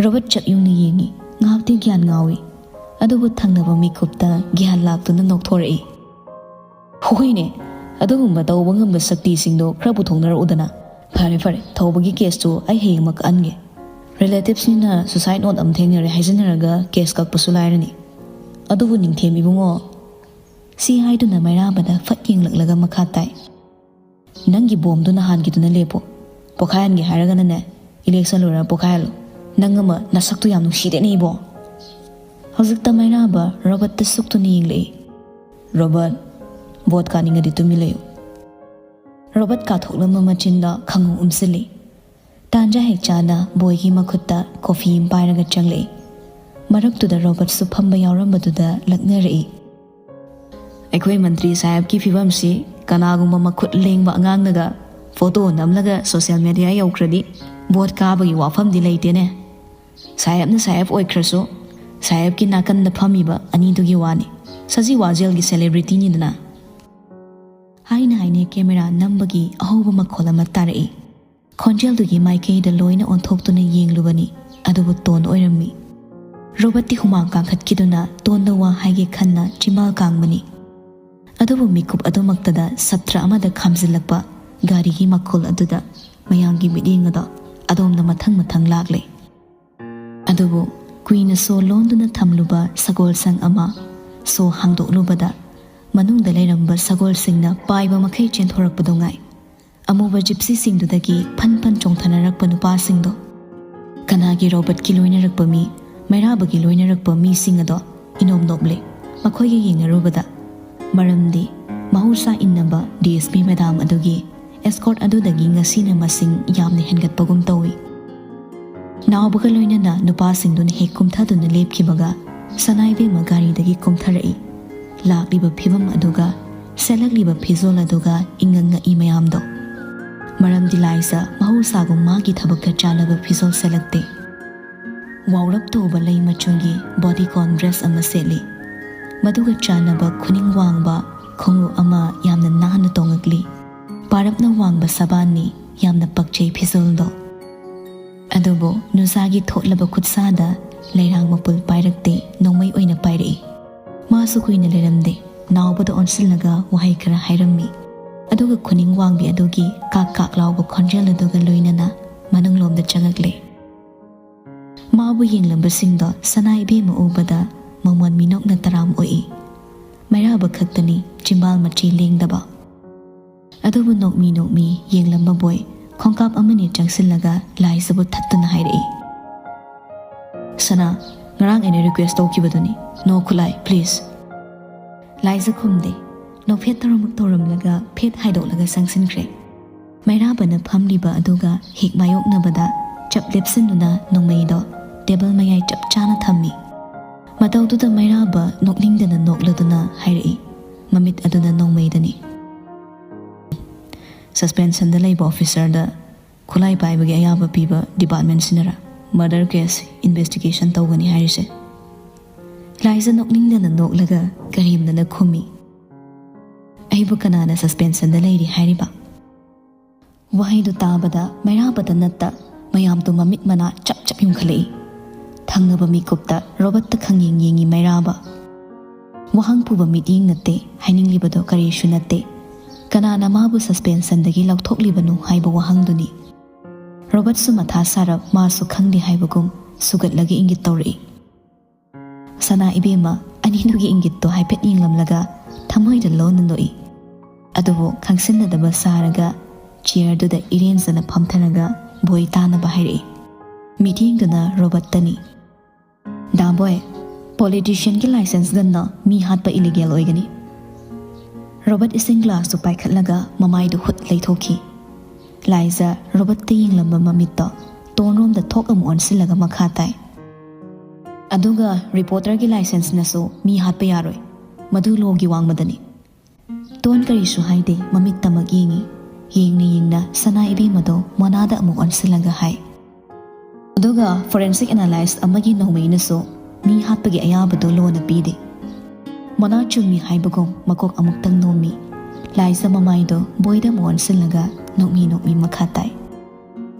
ꯔꯣꯕꯔꯠ ꯆꯠꯌꯨꯡꯅ ꯌꯦꯡꯉꯤ꯫ ꯉꯥꯏꯍꯥꯛꯇꯤ ꯒ꯭ꯌꯥꯟ ꯉꯥꯎꯏ꯫ ꯑꯗꯨꯕꯨ ꯊꯪꯅꯕ ꯃꯤꯀꯨꯞꯇ ꯒ꯭ꯌꯥꯟ ꯂꯥꯛꯇꯨꯅ ꯅꯣꯛꯊꯣꯔꯛꯏ꯫ "ꯍꯣꯏꯅꯦ, ꯑꯗꯨꯒꯨꯝꯕ ꯇꯧꯕ ꯉꯝꯕ ꯁꯛꯇꯤꯁꯤꯡꯗꯣ ꯈꯔ ꯄꯨꯊꯣꯛꯅꯔꯛꯎꯗꯅ꯫ ꯐꯔꯦ ꯐꯔꯦ, ꯊꯧꯕꯒꯤ ꯀꯦꯁꯇꯨ ꯑꯩ ꯍꯌꯦꯡꯃꯛ ꯀꯛꯍꯟꯒꯦ꯫ ꯔꯤꯂꯦꯇꯤꯚꯁꯅꯤꯅ ꯁꯨꯁꯥꯏꯠ ꯅꯣꯠ ꯑꯃ ꯊꯦꯡꯅꯔꯦ ꯍꯥꯏꯖꯟꯅꯔꯒ ꯀꯦꯁ ꯀꯛꯄꯁꯨ ꯂꯥꯏꯔꯅꯤ꯫ ꯑꯗꯨꯕꯨ ꯅꯤꯡꯊꯦꯝ ꯏꯕꯨꯡꯉꯣ," ꯁꯤ ꯍꯥꯏꯗꯨꯅ ꯃꯩꯔꯥꯕꯗ ꯐꯠ ꯌꯦꯡꯂꯛꯂꯒ ꯃꯈꯥ ꯇꯥꯏ, "ꯅꯪꯒꯤ ꯕꯣꯝꯗꯨ ꯅꯍꯥꯟꯒꯤꯗꯨꯅ ꯂꯦꯞꯄꯨ꯫ ꯄꯣꯈꯥꯏꯍꯟꯒꯦ ꯍꯥꯏꯔꯒꯅꯅꯦ, ꯏꯂꯦꯛꯁꯟ ꯂꯣꯏꯔ ꯄꯣꯈꯥꯏꯍꯜꯂꯨ꯫ ꯅꯪ ꯑꯃ ꯅꯁꯛꯇꯨ ꯌꯥꯝ ꯅꯨꯡꯁꯤꯗꯦꯅꯦ ꯏꯕꯣ꯫" ꯍꯧꯖꯤꯛꯇ ꯃꯩꯔꯥꯕ ꯔꯣꯕꯔꯠꯇ ꯁꯨꯛꯇꯨꯅ ꯌꯦꯡꯂꯛꯏ꯫ "ꯔꯣꯕꯔꯠ, ꯚꯣꯠ ꯀꯥꯅꯤꯡꯉꯗꯤ ꯇꯨꯃꯤꯟ ꯂꯩꯌꯨ꯫" ꯔꯣꯕꯔꯠ ꯀꯥꯊꯣꯛꯂꯝꯕ ꯃꯆꯤꯟꯗ ꯈꯪꯉꯨ ꯎꯝꯁꯤꯜꯂꯤ꯫ ꯇꯥꯟꯖꯥ ꯍꯦꯛ ꯆꯥꯅ ꯕꯣꯏꯒꯤ ꯃꯈꯨꯠꯇ ꯀꯣꯐꯤ ꯑꯃ ꯄꯥꯏꯔꯒ ꯆꯪꯂꯛꯏ꯫ ꯃꯔꯛꯇꯨꯗ ꯔꯣꯕꯔꯠꯁꯨ ꯐꯝꯕ ꯌꯥꯎꯔꯝꯕꯗꯨꯗ ꯂꯛꯅꯔꯛꯏ꯫ "ꯑꯩꯈꯣꯏ ꯃꯟꯇ꯭ꯔꯤ ꯁꯥꯍꯦꯕꯀꯤ ꯐꯤꯕꯝꯁꯤ ꯀꯅꯥꯒꯨꯝꯕ ꯃꯈꯨꯠ ꯂꯦꯡꯕ ꯑꯉꯥꯡꯅꯒ ꯐꯣꯇꯣ ꯅꯝꯂꯒ ꯁꯣꯁꯤꯌꯦꯜ ꯃꯦꯗꯤꯌꯥ ꯌꯧꯈ꯭ꯔꯗꯤ ꯚꯣꯠ ꯀꯥꯕꯒꯤ ꯋꯥꯐꯝꯗꯤ ꯂꯩꯇꯦꯅꯦ꯫ ꯁꯥꯍꯦꯕꯅ ꯁꯥꯍꯦꯕ ꯑꯣꯏꯈ꯭ꯔꯁꯨ, ꯁꯥꯍꯦꯕꯀꯤ ꯅꯥꯀꯟꯗ ꯐꯝꯃꯤꯕ ꯑꯅꯤꯗꯨꯒꯤ ꯋꯥꯅꯤ꯫ ꯁꯖꯤ ꯋꯥꯖꯦꯜꯒꯤ ꯁꯦꯂꯦꯕ꯭ꯔꯤꯇꯤꯅꯤꯗꯅ꯫" ꯍꯥꯏꯅ ꯍꯥꯏꯅ ꯀꯦꯃꯦꯔꯥ ꯅꯝꯕꯒꯤ ꯑꯍꯧꯕ ꯃꯈꯣꯜ ꯑꯃ ꯇꯥꯔꯛꯏ꯫ ꯈꯣꯟꯖꯦꯜꯗꯨꯒꯤ ꯃꯥꯏꯀꯩꯗ ꯂꯣꯏꯅ ꯑꯣꯟꯊꯣꯛꯇꯨꯅ ꯌꯦꯡꯂꯨꯕꯅꯤ, ꯑꯗꯨꯕꯨ ꯇꯣꯟ ꯑꯣꯏꯔꯝꯃꯤ꯫ ꯔꯣꯕꯔꯠꯇꯤ ꯍꯨꯃꯥꯡ ꯀꯥꯡꯈꯠꯈꯤꯗꯨꯅ ꯇꯣꯟꯗ ꯋꯥ ꯍꯥꯏꯒꯦ ꯈꯟꯅ ꯆꯤꯝꯕꯥꯜ ꯀꯥꯡꯕꯅꯤ꯫ ꯑꯗꯨꯕꯨ ꯃꯤꯀꯨꯞ ꯑꯗꯨꯃꯛꯇꯗ ꯁꯇ꯭ꯔ ꯑꯃꯗ ꯈꯥꯝꯖꯤꯜꯂꯛꯄ ꯒꯥꯔꯤꯒꯤ ꯃꯈꯣꯜ ꯑꯗꯨꯗ ꯃꯌꯥꯝꯒꯤ ꯃꯤꯠꯌꯦꯡ ꯑꯗꯣ ꯑꯗꯣꯝꯗ ꯃꯊꯪ ꯃꯊꯪ ꯂꯥꯛꯂꯦ꯫ ꯑꯗꯨꯕꯨ ꯀꯨꯏꯅ ꯁꯣ ꯂꯣꯟꯗꯨꯅ ꯊꯝꯂꯨꯕ ꯁꯒꯣꯜꯁꯪ ꯑꯃ ꯁꯣ ꯍꯥꯡꯗꯣꯛꯂꯨꯕꯗ ꯃꯅꯨꯡꯗ ꯂꯩꯔꯝꯕ ꯁꯒꯣꯜꯁꯤꯡꯅ ꯄꯥꯏꯕ ꯃꯈꯩ ꯆꯦꯟꯊꯣꯔꯛꯄꯗꯣ ꯉꯥꯏ꯫ ꯑꯃꯨꯕ ꯖꯤꯞꯁꯤꯁꯤꯡꯗꯨꯗꯒꯤ ꯐꯟ ꯐꯟ ꯆꯣꯡꯊꯅꯔꯛꯄ ꯅꯨꯄꯥꯁꯤꯡꯗꯣ꯫ ꯀꯅꯥꯒꯤ ꯔꯣꯕꯔꯠꯀꯤ ꯂꯣꯏꯅꯔꯛꯄ ꯃꯤ, ꯃꯩꯔꯥꯕꯒꯤ ꯂꯣꯏꯅꯔꯛꯄ ꯃꯤꯁꯤꯡ ꯑꯗꯣ ꯏꯅꯣꯞ ꯅꯣꯞꯂꯦ ꯃꯈꯣꯏꯒ ꯌꯦꯡꯅꯔꯨꯕꯗ꯫ ꯃꯔꯝꯗꯤ ꯃꯍꯧꯁꯥ ꯏꯟꯅꯕ ꯗꯤ ꯑꯦꯁ ꯄꯤ ꯃꯦꯗꯥꯝ ꯑꯗꯨꯒꯤ ꯑꯦꯁꯀꯣꯔꯠ ꯑꯗꯨꯗꯒꯤ ꯉꯁꯤꯅ ꯃꯁꯤꯡ ꯌꯥꯝꯅ ꯍꯦꯟꯒꯠꯄꯒꯨꯝ ꯇꯧꯏ꯫ ꯅꯥꯎꯕꯒ ꯂꯣꯏꯅꯅ ꯅꯨꯄꯥꯁꯤꯡꯗꯨꯅ ꯍꯦꯛ ꯀꯨꯝꯊꯗꯨꯅ ꯂꯦꯞꯈꯤꯕꯒ ꯁꯅꯥ ꯏꯕꯦꯝꯃ ꯒꯥꯔꯤꯗꯒꯤ ꯀꯨꯝꯊꯔꯛꯏ꯫ ꯂꯥꯛꯂꯤꯕ ꯐꯤꯕꯝ ꯑꯗꯨꯒ ꯁꯦꯠꯂꯛꯂꯤꯕ ꯐꯤꯖꯣꯜ ꯑꯗꯨꯒ ꯏꯉꯛ ꯉꯛꯏ ꯃꯌꯥꯝꯗꯣ꯫ ꯃꯔꯝꯗꯤ ꯂꯥꯏꯖ ꯃꯍꯧꯁꯥꯒꯨꯝ ꯃꯥꯒꯤ ꯊꯕꯛꯀ ꯆꯥꯟꯅꯕ ꯐꯤꯖꯣꯜ ꯁꯦꯠꯂꯛꯇꯦ꯫ ꯋꯥꯎꯔꯞ ꯇꯧꯕ ꯂꯩ ꯃꯆꯨꯒꯤ bodycon dress ꯑꯃ ꯁꯦꯠꯂꯤ꯫ ꯃꯗꯨꯒ ꯆꯥꯟꯅꯕ ꯈꯨꯅꯤꯡ ꯋꯥꯡꯕ ꯈꯣꯡꯎꯞ ꯑꯃ ꯌꯥꯝꯅ ꯅꯥꯟꯅ ꯇꯣꯡꯉꯛꯂꯤ꯫ ꯄꯥꯔꯞꯅ ꯋꯥꯡꯕ ꯁꯕꯥꯟꯅꯤ, ꯌꯥꯝꯅ ꯄꯛꯆꯩ ꯐꯤꯖꯣꯜꯗꯣ꯫ ꯑꯗꯨꯕꯨ ꯅꯨꯡꯁꯥꯒꯤ ꯊꯣꯠꯂꯕ ꯈꯨꯠꯁꯥꯗ ꯂꯩꯔꯥꯡ ꯃꯄꯨꯜ ꯄꯥꯏꯔꯛꯇꯦ, ꯅꯣꯡꯃꯩ ꯑꯣꯏꯅ ꯄꯥꯏꯔꯛꯏ꯫ ꯃꯥꯁꯨ ꯀꯨꯏꯅ ꯂꯩꯔꯝꯗꯦ, ꯅꯥꯎꯕꯗ ꯑꯣꯟꯁꯤꯜꯂꯒ ꯋꯥꯍꯩ ꯈꯔ ꯍꯥꯏꯔꯝꯃꯤ꯫ ꯑꯗꯨꯒ ꯈꯨꯅꯤꯡ ꯋꯥꯡꯕꯤ ꯑꯗꯨꯒꯤ ꯀꯥꯛ ꯀꯥꯛ ꯂꯥꯎꯕ ꯈꯣꯟꯖꯦꯜ ꯑꯗꯨꯒ ꯂꯣꯏꯅꯅ ꯃꯅꯨꯡꯂꯣꯝꯗ ꯆꯪꯉꯛꯂꯦ꯫ ꯃꯥꯕꯨ ꯌꯦꯡꯂꯝꯕꯁꯤꯡꯗꯣ ꯁꯅꯥ ꯏꯕꯦꯝꯃ ꯎꯕꯗ ꯃꯃꯣꯟ ꯃꯤꯅꯣꯛꯅ ꯇꯔꯥꯝ ꯑꯣꯛꯏ꯫ ꯃꯩꯔꯥꯕ ꯈꯛꯇꯅꯤ ꯆꯤꯝꯕꯥꯜ ꯃꯆꯤ ꯂꯦꯡꯗꯕ꯫ ꯑꯗꯨꯕꯨ ꯅꯣꯛꯃꯤ ꯅꯣꯛꯃꯤ ꯌꯦꯡꯂꯝꯕ ꯕꯣꯏ ꯈꯣꯡꯀꯥꯞ ꯑꯃꯅꯤ ꯆꯪꯁꯤꯜꯂꯒ ꯂꯥꯏꯖꯕꯨ ꯊꯠꯇꯨꯅ ꯍꯥꯏꯔꯛꯏ, "ꯁꯅꯥ, ꯉꯔꯥꯡ ꯑꯩꯅ request ꯇꯧꯈꯤꯕꯗꯨꯅꯤ, ꯅꯣ ꯈꯨꯠꯂꯥꯏ, please!" ꯂꯥꯏꯖ ꯈꯨꯝꯗꯦ꯫ ꯅꯣꯛꯐꯦꯠ ꯇꯧꯔꯝ ꯇꯧꯔꯝꯂꯒ ꯐꯦꯠ ꯍꯥꯏꯗꯣꯛꯂꯒ ꯆꯪꯁꯤꯟꯈ꯭ꯔꯦ꯫ ꯃꯩꯔꯥꯕꯅ ꯐꯝꯂꯤꯕ ꯑꯗꯨꯒ ꯍꯦꯛ ꯃꯥꯌꯣꯛꯅꯕꯗ ꯆꯞ ꯂꯦꯞꯁꯤꯟꯗꯨꯅ ꯅꯣꯡꯃꯩꯗꯣ table ꯃꯌꯥꯏ ꯆꯞ ꯆꯥꯅ ꯊꯝꯃꯤ꯫ ꯃꯇꯧꯗꯨꯗ ꯃꯩꯔꯥꯕ ꯅꯣꯛꯅꯤꯡꯗꯅ ꯅꯣꯛꯂꯗꯨꯅ ꯍꯥꯏꯔꯛꯏ, ꯃꯃꯤꯠ ꯑꯗꯨꯅ ꯅꯣꯡꯃꯩꯗꯅꯤ꯫ Suspensionꯗ ꯂꯩꯕ officerꯗ ꯈꯨꯠꯂꯥꯏ ꯄꯥꯏꯕꯒꯤ ꯑꯌꯥꯕ ꯄꯤꯕ departmentꯁꯤꯅꯔ murder case investigation ꯇꯧꯒꯅꯤ ꯍꯥꯏꯔꯤꯁꯦ? ꯂꯥꯏꯖ ꯅꯣꯛꯅꯤꯡꯗꯅ ꯅꯣꯛꯂꯒ ꯀꯔꯦꯝꯅꯅ ꯈꯨꯝꯃꯤ, "ꯑꯩꯕꯨ ꯀꯅꯥꯅ suspensionꯗ ꯂꯩꯔꯤ ꯍꯥꯏꯔꯤꯕ?" ꯋꯥꯍꯩꯗꯨ ꯇꯥꯕꯗ ꯃꯩꯔꯥꯕꯗ ꯅꯠꯇ ꯃꯌꯥꯝꯗꯨ ꯃꯃꯤꯠ ꯃꯅꯥ ꯆꯞ ꯆꯞ ꯌꯨꯡꯈꯠꯂꯛꯏ꯫ ꯊꯪꯅꯕ ꯃꯤꯀꯨꯞꯇ ꯔꯣꯕꯔꯠꯇ ꯈꯪꯌꯦꯡ ꯌꯦꯡꯉꯤ ꯃꯩꯔꯥꯕ꯫ ꯋꯥꯍꯪ ꯄꯨꯕ ꯃꯤꯠꯌꯦꯡ ꯅꯠꯇꯦ, ꯍꯥꯏꯅꯤꯡꯂꯤꯕꯗꯣ ꯀꯔꯤꯁꯨ ꯅꯠꯇꯦ꯫ ꯀꯅꯥꯅ ꯃꯥꯕꯨ suspensionꯗꯒꯤ ꯂꯧꯊꯣꯛꯂꯤꯕꯅꯣ ꯍꯥꯏꯕ ꯋꯥꯍꯪꯗꯨꯅꯤ꯫ ꯔꯣꯕꯔꯠꯁꯨ ꯃꯊꯥ ꯁꯥꯔꯞ ꯃꯥꯁꯨ ꯈꯪꯗꯦ ꯍꯥꯏꯕꯒꯨꯝ ꯁꯨꯒꯠꯂꯒ ꯏꯪꯒꯤꯠ ꯇꯧꯔꯛꯏ꯫ ꯁꯅꯥ ꯏꯕꯦꯝꯃ ꯑꯅꯤꯗꯨꯒꯤ ꯏꯪꯒꯤꯠꯇꯣ ꯍꯥꯏꯐꯦꯠ ꯌꯦꯡꯂꯝꯂꯒ ꯊꯃꯣꯏꯗ ꯂꯣꯟꯅ ꯅꯣꯛꯏ꯫ ꯑꯗꯨꯕꯨ ꯈꯪꯁꯤꯟꯅꯗꯕ ꯁꯥꯔꯒ chairꯗꯨꯗ ꯏꯔꯦꯟꯖꯅ ꯐꯝꯊꯔꯒ ꯕꯣꯏ ꯇꯥꯅꯕ ꯍꯥꯏꯔꯛꯏ꯫ ꯃꯤꯠꯌꯦꯡꯗꯨꯅ ꯔꯣꯕꯔꯠꯇꯅꯤ꯫ "ꯗꯥ ꯕꯣꯏ, politicianꯒꯤ license gunꯅ ꯃꯤ ꯍꯥꯠꯄ illegal ꯑꯣꯏꯒꯅꯤ꯫" ꯔꯣꯕꯔꯠ ꯏꯁꯤꯡ glassꯇꯨ ꯄꯥꯏꯈꯠꯂꯒ ꯃꯃꯥꯏꯗꯨ ꯍꯨꯠ ꯂꯩꯊꯣꯛꯈꯤ꯫ ꯂꯥꯏꯖ ꯔꯣꯕꯔꯠꯇ ꯌꯦꯡꯂꯝꯕ ꯃꯃꯤꯠꯇꯣ ꯇꯣꯟꯔꯣꯝꯗ ꯊꯣꯛ ꯑꯃꯨꯛ ꯑꯣꯟꯁꯤꯜꯂꯒ ꯃꯈꯥ ꯇꯥꯏ꯫ ꯑꯗꯨꯒ ꯔꯤꯄꯣꯔꯇꯔꯒꯤ ꯂꯥꯏꯁꯦꯟꯁꯅꯁꯨ ꯃꯤ ꯍꯥꯠꯄ ꯌꯥꯔꯣꯏ꯫ ꯃꯗꯨ ꯂꯣꯒꯤ ꯋꯥꯡꯃꯗꯅꯤ꯫ ꯇꯣꯟ ꯀꯔꯤꯁꯨ ꯍꯥꯏꯗꯦ, ꯃꯃꯤꯠꯇꯃꯛ ꯌꯦꯡꯏ꯫ ꯌꯦꯡꯅ ꯌꯦꯡꯅ ꯁꯅꯥ ꯏꯕꯦꯝꯃꯗꯣ ꯃꯣꯅꯥꯗ ꯑꯃꯨꯛ ꯑꯣꯟꯁꯤꯜꯂꯒ ꯍꯥꯏ꯫ ꯑꯗꯨꯒ ꯐꯣꯔꯦꯟꯁꯤꯛ ꯑꯦꯅꯥꯂꯥꯏꯁ ꯑꯃꯒꯤ ꯅꯣꯡꯃꯩꯅꯁꯨ ꯃꯤ ꯍꯥꯠꯄꯒꯤ ꯑꯌꯥꯕꯗꯨ ꯂꯣꯅ ꯄꯤꯗꯦ꯫ ꯃꯣꯅꯥ ꯆꯨꯝꯃꯤ ꯍꯥꯏꯕꯒꯨꯝ ꯃꯀꯣꯛ ꯑꯃꯨꯛꯇꯪ ꯅꯣꯝꯃꯤ꯫ ꯂꯥꯏꯖ ꯃꯃꯥꯏꯗꯣ ꯕꯣꯏꯗ ꯑꯃꯨꯛ ꯑꯣꯟꯁꯤꯜꯂꯒ ꯅꯣꯛꯃꯤ ꯅꯣꯛꯃꯤ ꯃꯈꯥ ꯇꯥꯏ꯫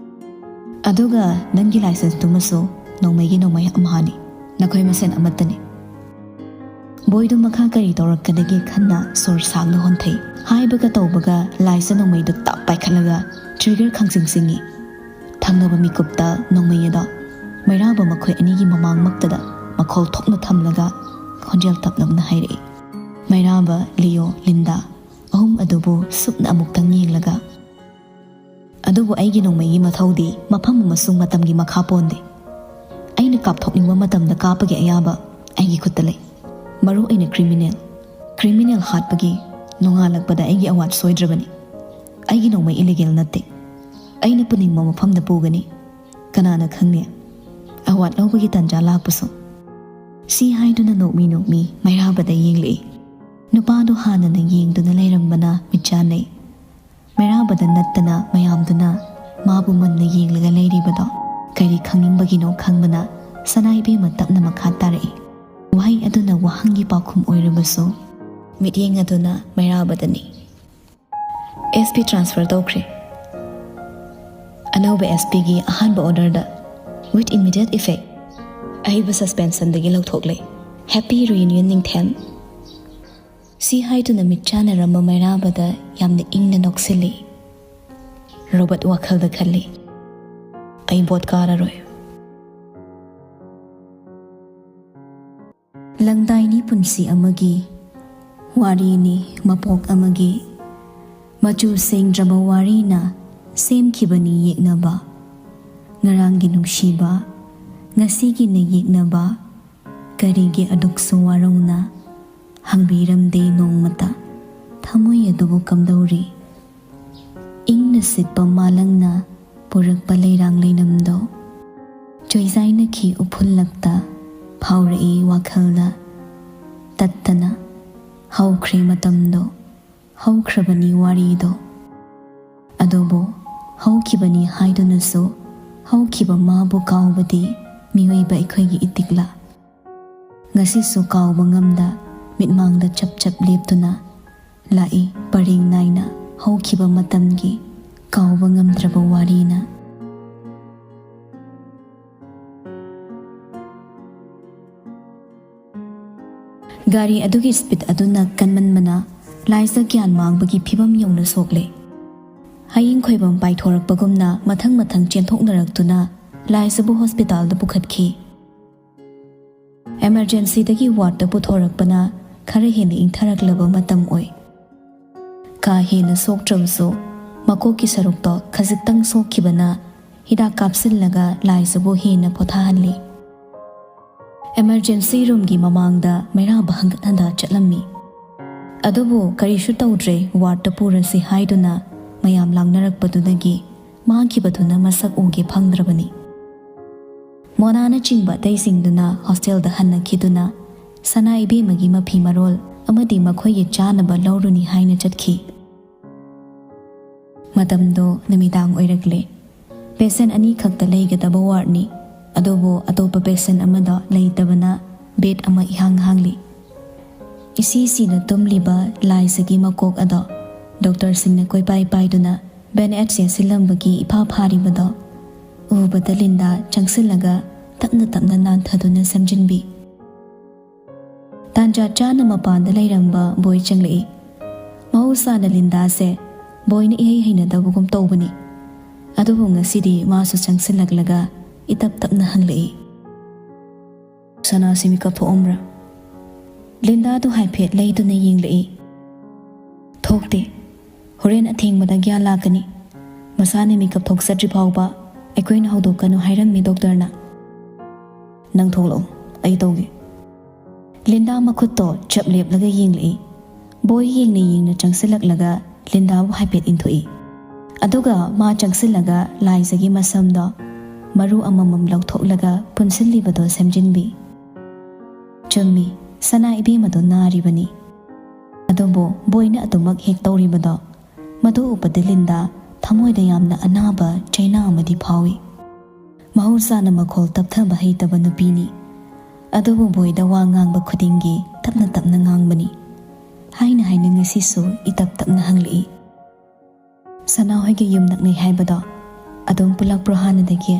ꯑꯗꯨꯒ ꯅꯪꯒꯤ ꯂꯥꯏꯁꯦꯟꯁꯇꯨꯃꯁꯨ ꯅꯣꯡꯃꯩꯒꯤ ꯅꯣꯡꯃꯩ ꯑꯝꯍꯥꯅꯤ꯫ ꯅꯈꯣꯏ ꯃꯁꯦꯟ ꯑꯃꯠꯇꯅꯤ꯫ ꯕꯣꯏꯗꯨ ꯃꯈꯥ ꯀꯔꯤ ꯇꯧꯔꯛꯀꯗꯒꯦ ꯈꯟꯅ ꯁꯣꯔ ꯁꯥꯡꯅ ꯍꯣꯟꯊꯩ꯫ ꯍꯥꯏꯕꯒ ꯇꯧꯕꯒ ꯂꯥꯏꯖ ꯅꯣꯡꯃꯩꯗꯨ ꯇꯥꯞ ꯄꯥꯏꯈꯠꯂꯒ ꯇ꯭ꯔꯤꯒꯔ ꯈꯪꯆꯤꯡ ꯆꯤꯡꯏ꯫ ꯊꯪꯅꯕ ꯃꯤꯀꯨꯞꯇ ꯅꯣꯡꯃꯩ ꯑꯗꯣ ꯃꯩꯔꯥꯕ ꯃꯈꯣꯏ ꯑꯅꯤꯒꯤ ꯃꯃꯥꯡꯃꯛꯇꯗ ꯃꯈꯣꯜ ꯊꯣꯛꯅ ꯊꯝꯂꯒ ꯈꯣꯟꯖꯦꯜ ꯇꯞꯂꯞꯅ ꯍꯥꯏꯔꯛꯏ, "ꯃꯩꯔꯥꯕ, ꯂꯤꯌꯣ, ꯂꯤꯟꯗꯥ, ꯑꯍꯨꯝ ꯑꯗꯨꯕꯨ ꯁꯨꯞꯅ ꯑꯃꯨꯛꯇꯪ ꯌꯦꯡꯂꯒ꯫ ꯑꯗꯨꯕꯨ ꯑꯩꯒꯤ ꯅꯣꯡꯃꯩꯒꯤ ꯃꯊꯧꯗꯤ ꯃꯐꯝ ꯑꯃꯁꯨꯡ ꯃꯇꯝꯒꯤ ꯃꯈꯥ ꯄꯣꯟꯗꯦ꯫ ꯑꯩꯅ ꯀꯥꯞꯊꯣꯛꯅꯤꯡꯕ ꯃꯇꯝꯗ ꯀꯥꯞꯄꯒꯤ ꯑꯌꯥꯕ ꯑꯩꯒꯤ ꯈꯨꯠꯇ ꯂꯩ꯫ ꯃꯔꯨ ꯑꯣꯏꯅ ꯀ꯭ꯔꯤꯃꯤꯅꯦꯜ, ꯀ꯭ꯔꯤꯃꯤꯅꯦꯜ ꯍꯥꯠꯄꯒꯤ ꯅꯣꯡꯉꯥꯜꯂꯛꯄꯗ ꯑꯩꯒꯤ ꯑꯋꯥꯠ ꯁꯣꯏꯗ꯭ꯔꯕꯅꯤ꯫ ꯑꯩꯒꯤ ꯅꯣꯡꯃꯩ ꯏꯂꯤꯒꯦꯜ ꯅꯠꯇꯦ꯫ ꯑꯩꯅ ꯄꯨꯅꯤꯡꯕ ꯃꯐꯝꯗ ꯄꯨꯒꯅꯤ꯫ ꯀꯅꯥꯅ ꯈꯪꯅꯤ, ꯑꯋꯥꯠ ꯂꯧꯕꯒꯤ ꯇꯥꯟꯖꯥ ꯂꯥꯛꯄꯁꯨ"꯫ ꯁꯤ ꯍꯥꯏꯗꯨꯅ ꯅꯣꯛꯃꯤ ꯅꯣꯛꯃꯤ ꯃꯩꯔꯥꯕꯗ ꯌꯦꯡꯂꯛꯏ꯫ ꯅꯨꯄꯥꯗꯨ ꯍꯥꯟꯅꯅ ꯌꯦꯡꯗꯨꯅ ꯂꯩꯔꯝꯕꯅ ꯃꯤꯠꯆꯥꯟꯅꯩ꯫ ꯃꯩꯔꯥꯕꯗ ꯅꯠꯇꯅ ꯃꯌꯥꯝꯗꯨꯅ ꯃꯥꯕꯨ ꯃꯨꯟꯅ ꯌꯦꯡꯂꯒ ꯂꯩꯔꯤꯕꯗꯣ ꯀꯔꯤ ꯈꯪꯅꯤꯡꯕꯒꯤꯅꯣ ꯈꯪꯕꯅ ꯁꯅꯥ ꯏꯕꯦꯝꯃ ꯇꯞꯅ ꯃꯈꯥ ꯇꯥꯔꯛꯏ꯫ ꯋꯥꯍꯩ ꯑꯗꯨꯅ ꯋꯥꯍꯪꯒꯤ ꯄꯥꯎꯈꯨꯝ ꯑꯣꯏꯔꯕꯁꯨ ꯃꯤꯠꯌꯦꯡ ꯑꯗꯨꯅ ꯃꯩꯔꯥꯕꯗꯅꯤ꯫ "ꯑꯦꯁ ꯄꯤ ꯇ꯭ꯔꯥꯟꯁꯐꯔ ꯇꯧꯈ꯭ꯔꯦ꯫ ꯑꯅꯧꯕ ꯑꯦꯁ ꯄꯤꯒꯤ ꯑꯍꯥꯟꯕ ꯑꯣꯔꯗꯔꯗ, with immediate effect, ꯑꯩꯕꯨ ꯁꯁꯄꯦꯟꯁꯟꯗꯒꯤ ꯂꯧꯊꯣꯛꯂꯦ꯫ Happy reunion, ꯅꯤꯡꯊꯦꯝ"꯫ ꯁꯤ ꯍꯥꯏꯗꯨꯅ ꯃꯤꯠ ꯆꯥꯟꯅꯔꯝꯕ ꯃꯩꯔꯥꯕꯗ ꯌꯥꯝꯅ ꯏꯪꯅ ꯅꯣꯛꯁꯤꯜꯂꯤ꯫ ꯔꯣꯕꯔꯠ ꯋꯥꯈꯜꯗ ꯈꯜꯂꯤ, "ꯑꯩ ꯚꯣꯠ ꯀꯥꯔꯔꯣꯏ"꯫ ꯂꯪꯗꯥꯏꯅꯤ ꯄꯨꯟꯁꯤ ꯑꯃꯒꯤ ꯋꯥꯔꯤꯅꯤ, ꯃꯄꯣꯛ ꯑꯃꯒꯤ ꯃꯆꯨ ꯁꯦꯡꯗ꯭ꯔꯕ ꯋꯥꯔꯤꯅ ꯁꯦꯝꯈꯤꯕꯅꯤ ꯌꯦꯛꯅꯕ꯫ ꯉꯔꯥꯡꯒꯤ ꯅꯨꯡꯁꯤꯕ, ꯉꯁꯤꯒꯤꯅ ꯌꯦꯛꯅꯕ, ꯀꯔꯤꯒꯤ ꯑꯗꯨꯛꯁꯨ ꯋꯥꯔꯧꯅ ꯍꯪꯕꯤꯔꯝꯗꯦ ꯅꯣꯡꯃꯇ꯫ ꯊꯃꯣꯏ ꯑꯗꯨꯕꯨ ꯀꯝꯗꯧꯔꯤ? ꯏꯪꯅ ꯁꯤꯠꯄ ꯃꯥꯂꯪꯅ ꯄꯨꯔꯛꯄ ꯂꯩꯔꯥꯡ ꯂꯩꯅꯝꯗꯣ ꯆꯣꯏꯖꯥꯏꯅꯈꯤ ꯎꯐꯨꯜꯂꯛꯇ꯫ ꯐꯥꯎꯔꯛꯏ ꯋꯥꯈꯜꯗ ꯇꯠꯇꯅ꯫ ꯍꯧꯈ꯭ꯔꯦ ꯃꯇꯝꯗꯣ, ꯍꯧꯈ꯭ꯔꯕꯅꯤ ꯋꯥꯔꯤꯗꯣ꯫ ꯑꯗꯨꯕꯨ ꯍꯧꯈꯤꯕꯅꯤ ꯍꯥꯏꯗꯨꯅꯁꯨ ꯍꯧꯈꯤꯕ ꯃꯥꯕꯨ ꯀꯥꯎꯕꯗꯤ ꯃꯤꯑꯣꯏꯕ ꯑꯩꯈꯣꯏꯒꯤ ꯏꯇꯤꯛꯂꯥ? ꯉꯁꯤꯁꯨ ꯀꯥꯎꯕ ꯉꯝꯗ ꯃꯤꯠꯃꯥꯡꯗ ꯆꯞ ꯆꯞ ꯂꯦꯞꯇꯨꯅ ꯂꯥꯛꯏ ꯄꯔꯦꯡ ꯅꯥꯏꯅ ꯍꯧꯈꯤꯕ ꯃꯇꯝꯒꯤ ꯀꯥꯎꯕ ꯉꯝꯗ꯭ꯔꯕ ꯋꯥꯔꯤꯅ꯫ ꯒꯥꯔꯤ ꯑꯗꯨꯒꯤ ꯁ꯭ꯄꯤꯗ ꯑꯗꯨꯅ ꯀꯟꯃꯟꯕꯅ ꯂꯥꯏꯖ ꯒ꯭ꯌꯥꯟ ꯃꯥꯡꯕꯒꯤ ꯐꯤꯚꯝ ꯌꯧꯅ ꯁꯣꯛꯂꯦ꯫ ꯍꯌꯤꯡ ꯈꯣꯏꯕꯝ ꯄꯥꯏꯊꯣꯔꯛꯄꯒꯨꯝꯅ ꯃꯊꯪ ꯃꯊꯪ ꯆꯦꯟꯊꯣꯛꯅꯔꯛꯇꯨꯅ ꯂꯥꯏꯖꯕꯨ ꯍꯣꯁꯄꯤꯇꯥꯜꯗ ꯄꯨꯈꯠꯈꯤ꯫ ꯑꯦꯃꯔꯖꯦꯟꯁꯤꯗꯒꯤ ꯋꯥꯔꯗꯇ ꯄꯨꯊꯣꯔꯛꯄꯅ ꯈꯔ ꯍꯦꯟꯅ ꯏꯪꯊꯔꯛꯂꯕ ꯃꯇꯝ ꯑꯣꯏ꯫ ꯀꯥ ꯍꯦꯟꯅ ꯁꯣꯛꯇ꯭ꯔꯕꯁꯨ ꯃꯀꯣꯛꯀꯤ ꯁꯔꯨꯛꯇꯣ ꯈꯖꯤꯛꯇꯪ ꯁꯣꯛꯈꯤꯕꯅ ꯍꯤꯗꯥꯛ ꯀꯥꯞꯁꯤꯜꯂꯒ ꯂꯥꯏꯖꯕꯨ ꯍꯦꯟꯅ ꯄꯣꯊꯥꯍꯜꯂꯤ꯫ ꯑꯦꯃꯔꯖꯦꯟꯁꯤ ꯔꯨꯝꯒꯤ ꯃꯃꯥꯡꯗ ꯃꯩꯔꯥꯕ ꯍꯟꯒꯠ ꯍꯟꯗ ꯆꯠꯂꯝꯃꯤ꯫ ꯑꯗꯨꯕꯨ ꯀꯔꯤꯁꯨ ꯇꯧꯗ꯭ꯔꯦ, ꯋꯥꯔꯗꯇ ꯄꯨꯔꯁꯤ ꯍꯥꯏꯗꯨꯅ ꯃꯌꯥꯝ ꯂꯥꯡꯅꯔꯛꯄꯗꯨꯗꯒꯤ ꯃꯥꯡꯈꯤꯕꯗꯨꯅ ꯃꯁꯛ ꯎꯒꯦ ꯐꯪꯗ꯭ꯔꯕꯅꯤ꯫ ꯃꯣꯅꯥꯅꯆꯤꯡꯕ ꯑꯇꯩꯁꯤꯡꯗꯨꯅ ꯍꯣꯁꯇꯦꯜꯗ ꯍꯟꯅꯈꯤꯗꯨꯅ ꯁꯅꯥ ꯏꯕꯦꯝꯃꯒꯤ ꯃꯐꯤ ꯃꯔꯣꯜ ꯑꯃꯗꯤ ꯃꯈꯣꯏꯒꯤ ꯆꯥꯅꯕ ꯂꯧꯔꯨꯅꯤ ꯍꯥꯏꯅ ꯆꯠꯈꯤ꯫ ꯃꯇꯝꯗꯣ ꯅꯨꯃꯤꯗꯥꯡ ꯑꯣꯏꯔꯛꯂꯦ꯫ ꯄꯦꯁꯦꯟ ꯑꯅꯤꯈꯛꯇ ꯂꯩꯒꯗꯕ ꯋꯥꯔꯗꯅꯤ꯫ ꯑꯗꯨꯕꯨ ꯑꯇꯣꯞꯄ ꯄꯦꯁꯦꯟ ꯑꯃꯗꯣ ꯂꯩꯇꯕꯅ ꯕꯦꯗ ꯑꯃ ꯏꯍꯥꯡ ꯍꯥꯡꯂꯤ꯫ ꯏꯁꯤ ꯁꯤꯅ ꯇꯨꯝꯂꯤꯕ ꯂꯥꯏꯖꯒꯤ ꯃꯀꯣꯛ ꯑꯗꯣ ꯗꯣꯛꯇꯔꯁꯤꯡꯅ ꯀꯣꯏꯄꯥꯏ ꯄꯥꯏꯗꯨꯅ ꯕꯦꯟꯑꯦꯗ ꯌꯦꯠꯁꯤꯜꯂꯝꯕꯒꯤ ꯏꯐꯥ ꯐꯥꯔꯤꯕꯗꯣ ꯎꯕꯗ ꯂꯤꯟꯗꯥ ꯆꯪꯁꯤꯜꯂꯒ ꯇꯞꯅ ꯇꯞꯅ ꯅꯥꯟꯊꯗꯨꯅ ꯁꯦꯝꯖꯤꯟꯕꯤ꯫ ꯇꯥꯟꯖꯥ ꯆꯥꯅ ꯃꯄꯥꯟꯗ ꯂꯩꯔꯝꯕ ꯕꯣꯏ ꯆꯪꯂꯛꯏ꯫ ꯃꯍꯧꯁꯥꯅ ꯂꯤꯟꯗꯥꯁꯦ ꯕꯣꯏꯅ ꯏꯍꯩ ꯍꯩꯅꯗꯕꯒꯨꯝ ꯇꯧꯕꯅꯤ꯫ ꯑꯗꯨꯕꯨ ꯉꯁꯤꯗꯤ ꯃꯥꯁꯨ ꯆꯪꯁꯤꯜꯂꯛꯂꯒ ꯏꯇꯞ ꯇꯞꯅ ꯍꯪꯂꯛꯏ, "ꯁꯅꯥꯁꯤ ꯃꯤꯀꯞ ꯊꯣꯛꯑꯝꯕ꯭ꯔꯥ?" ꯂꯤꯟꯗꯥꯗꯨ ꯍꯥꯏꯐꯦꯠ ꯂꯩꯗꯨꯅ ꯌꯦꯡꯂꯛꯏ꯫ "ꯊꯣꯛꯇꯦ꯫ ꯍꯣꯔꯦꯟ ꯑꯊꯦꯡꯕꯗ ꯒ꯭ꯌꯥꯟ ꯂꯥꯛꯀꯅꯤ꯫ ꯃꯁꯥꯅ ꯃꯤꯀꯞ ꯊꯣꯛꯆꯗ꯭ꯔꯤ ꯐꯥꯎꯕ ꯑꯩꯈꯣꯏꯅ ꯍꯧꯗꯣꯛꯀꯅꯨ ꯍꯥꯏꯔꯝꯃꯤ ꯗꯣꯛꯇꯔꯅ꯫ ꯅꯪ ꯊꯣꯛꯂꯛꯑꯣ, ꯑꯩ ꯇꯧꯒꯦ꯫" ꯂꯤꯟꯗꯥ ꯃꯈꯨꯠꯇꯣ ꯆꯞ ꯂꯦꯞꯂꯒ ꯌꯦꯡꯂꯛꯏ꯫ ꯕꯣꯏ ꯌꯦꯡꯅ ꯌꯦꯡꯅ ꯆꯪꯁꯤꯜꯂꯛꯂꯒ ꯂꯤꯟꯗꯥꯕꯨ ꯍꯥꯏꯐꯦꯠ ꯏꯟꯊꯣꯛꯏ꯫ ꯑꯗꯨꯒ ꯃꯥ ꯆꯪꯁꯤꯜꯂꯒ ꯂꯥꯏꯖꯒꯤ ꯃꯁꯝꯗꯣ ꯃꯔꯨ ꯑꯃꯃꯝ ꯂꯧꯊꯣꯛꯂꯒ ꯄꯨꯟꯁꯤꯜꯂꯤꯕꯗꯣ ꯁꯦꯝꯖꯤꯟꯕꯤ꯫ "ꯆꯨꯝꯃꯤ, ꯁꯅꯥ ꯏꯕꯦꯝꯃꯗꯣ ꯅꯥꯔꯤꯕꯅꯤ꯫ ꯑꯗꯨꯕꯨ ꯕꯣꯏꯅ ꯑꯗꯨꯃꯛ ꯍꯦꯛ ꯇꯧꯔꯤꯕꯗꯣ, ꯃꯗꯨ ꯎꯕꯗ ꯂꯤꯟꯗꯥ ꯊꯃꯣꯏꯗ ꯌꯥꯝꯅ ꯑꯅꯥꯕ ꯆꯩꯅꯥ ꯑꯃꯗꯤ ꯐꯥꯎꯏ꯫ ꯃꯍꯧꯁꯥꯅ ꯃꯈꯣꯜ ꯇꯞꯊꯕ ꯍꯩꯇꯕ ꯅꯨꯄꯤꯅꯤ꯫ ꯑꯗꯨꯕꯨ ꯕꯣꯏꯗ ꯋꯥ ꯉꯥꯡꯕ ꯈꯨꯗꯤꯡꯒꯤ ꯇꯞꯅ ꯇꯞꯅ ꯉꯥꯡꯕꯅꯤ꯫ ꯍꯥꯏꯅ ꯍꯥꯏꯅ ꯉꯁꯤꯁꯨ ꯏꯇꯞ ꯇꯞꯅ ꯍꯪꯂꯛꯏ, "ꯁꯅꯥ ꯍꯣꯏꯒꯤ ꯌꯨꯝ ꯅꯛꯅꯩ ꯍꯥꯏꯕꯗꯣ ꯑꯗꯨꯝ ꯄꯨꯜꯂꯛꯄ꯭ꯔꯣ ꯍꯥꯟꯅꯗꯒꯤ?"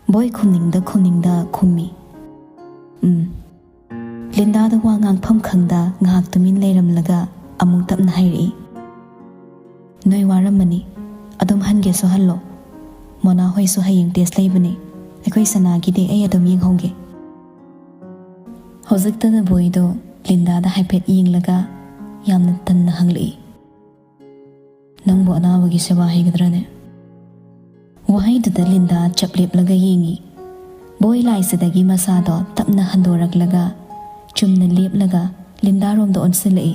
ꯕꯣꯏ ꯈꯨꯝꯅꯤꯡꯗ ꯈꯨꯝꯅꯤꯡꯗ ꯈꯨꯝꯃꯤ, "ꯎꯝ"꯫ ꯂꯤꯟꯗꯥꯗ ꯋꯥ ꯉꯥꯡꯐꯝ ꯈꯪꯗ ꯉꯥꯏꯍꯥꯛ ꯇꯨꯃꯤꯟ ꯂꯩꯔꯝꯂꯒ ꯑꯃꯨꯛ ꯇꯞꯅ ꯍꯥꯏꯔꯛꯏ, "ꯅꯣꯏ ꯋꯥꯔꯝꯃꯅꯤ, ꯑꯗꯨꯝ ꯍꯟꯒꯦꯁꯨ ꯍꯜꯂꯣ꯫ ꯃꯣꯅꯥ ꯍꯣꯏꯁꯨ ꯍꯌꯦꯡ ꯇꯦꯁ ꯂꯩꯕꯅꯦ꯫ ꯑꯩꯈꯣꯏ ꯁꯅꯥꯒꯤꯗꯤ ꯑꯩ ꯑꯗꯨꯝ ꯌꯦꯡꯍꯧꯒꯦ"꯫ ꯍꯧꯖꯤꯛꯇꯗ ꯕꯣꯏꯗꯣ ꯂꯤꯟꯗꯥꯗ ꯍꯥꯏꯐꯦꯠ ꯌꯦꯡꯂꯒ ꯌꯥꯝꯅ ꯇꯟꯅ ꯍꯪꯂꯛꯏ, "ꯅꯪꯕꯨ ꯑꯅꯥꯕꯒꯤ ꯁꯦꯕꯥ ꯍꯩꯒꯗ꯭ꯔꯅꯦ?" ꯋꯥꯍꯩꯗꯨꯗ ꯂꯤꯟꯗꯥ ꯆꯞ ꯂꯦꯞꯂꯒ ꯌꯦꯡꯉꯤ꯫ ꯕꯣꯏ ꯂꯥꯏꯁꯤꯗꯒꯤ ꯃꯁꯥꯗꯣ ꯇꯞꯅ ꯍꯟꯗꯣꯔꯛꯂꯒ ꯆꯨꯝꯅ ꯂꯦꯞꯂꯒ ꯂꯤꯟꯗꯥꯔꯣꯝꯗ ꯑꯣꯟꯁꯤꯜꯂꯛꯏ꯫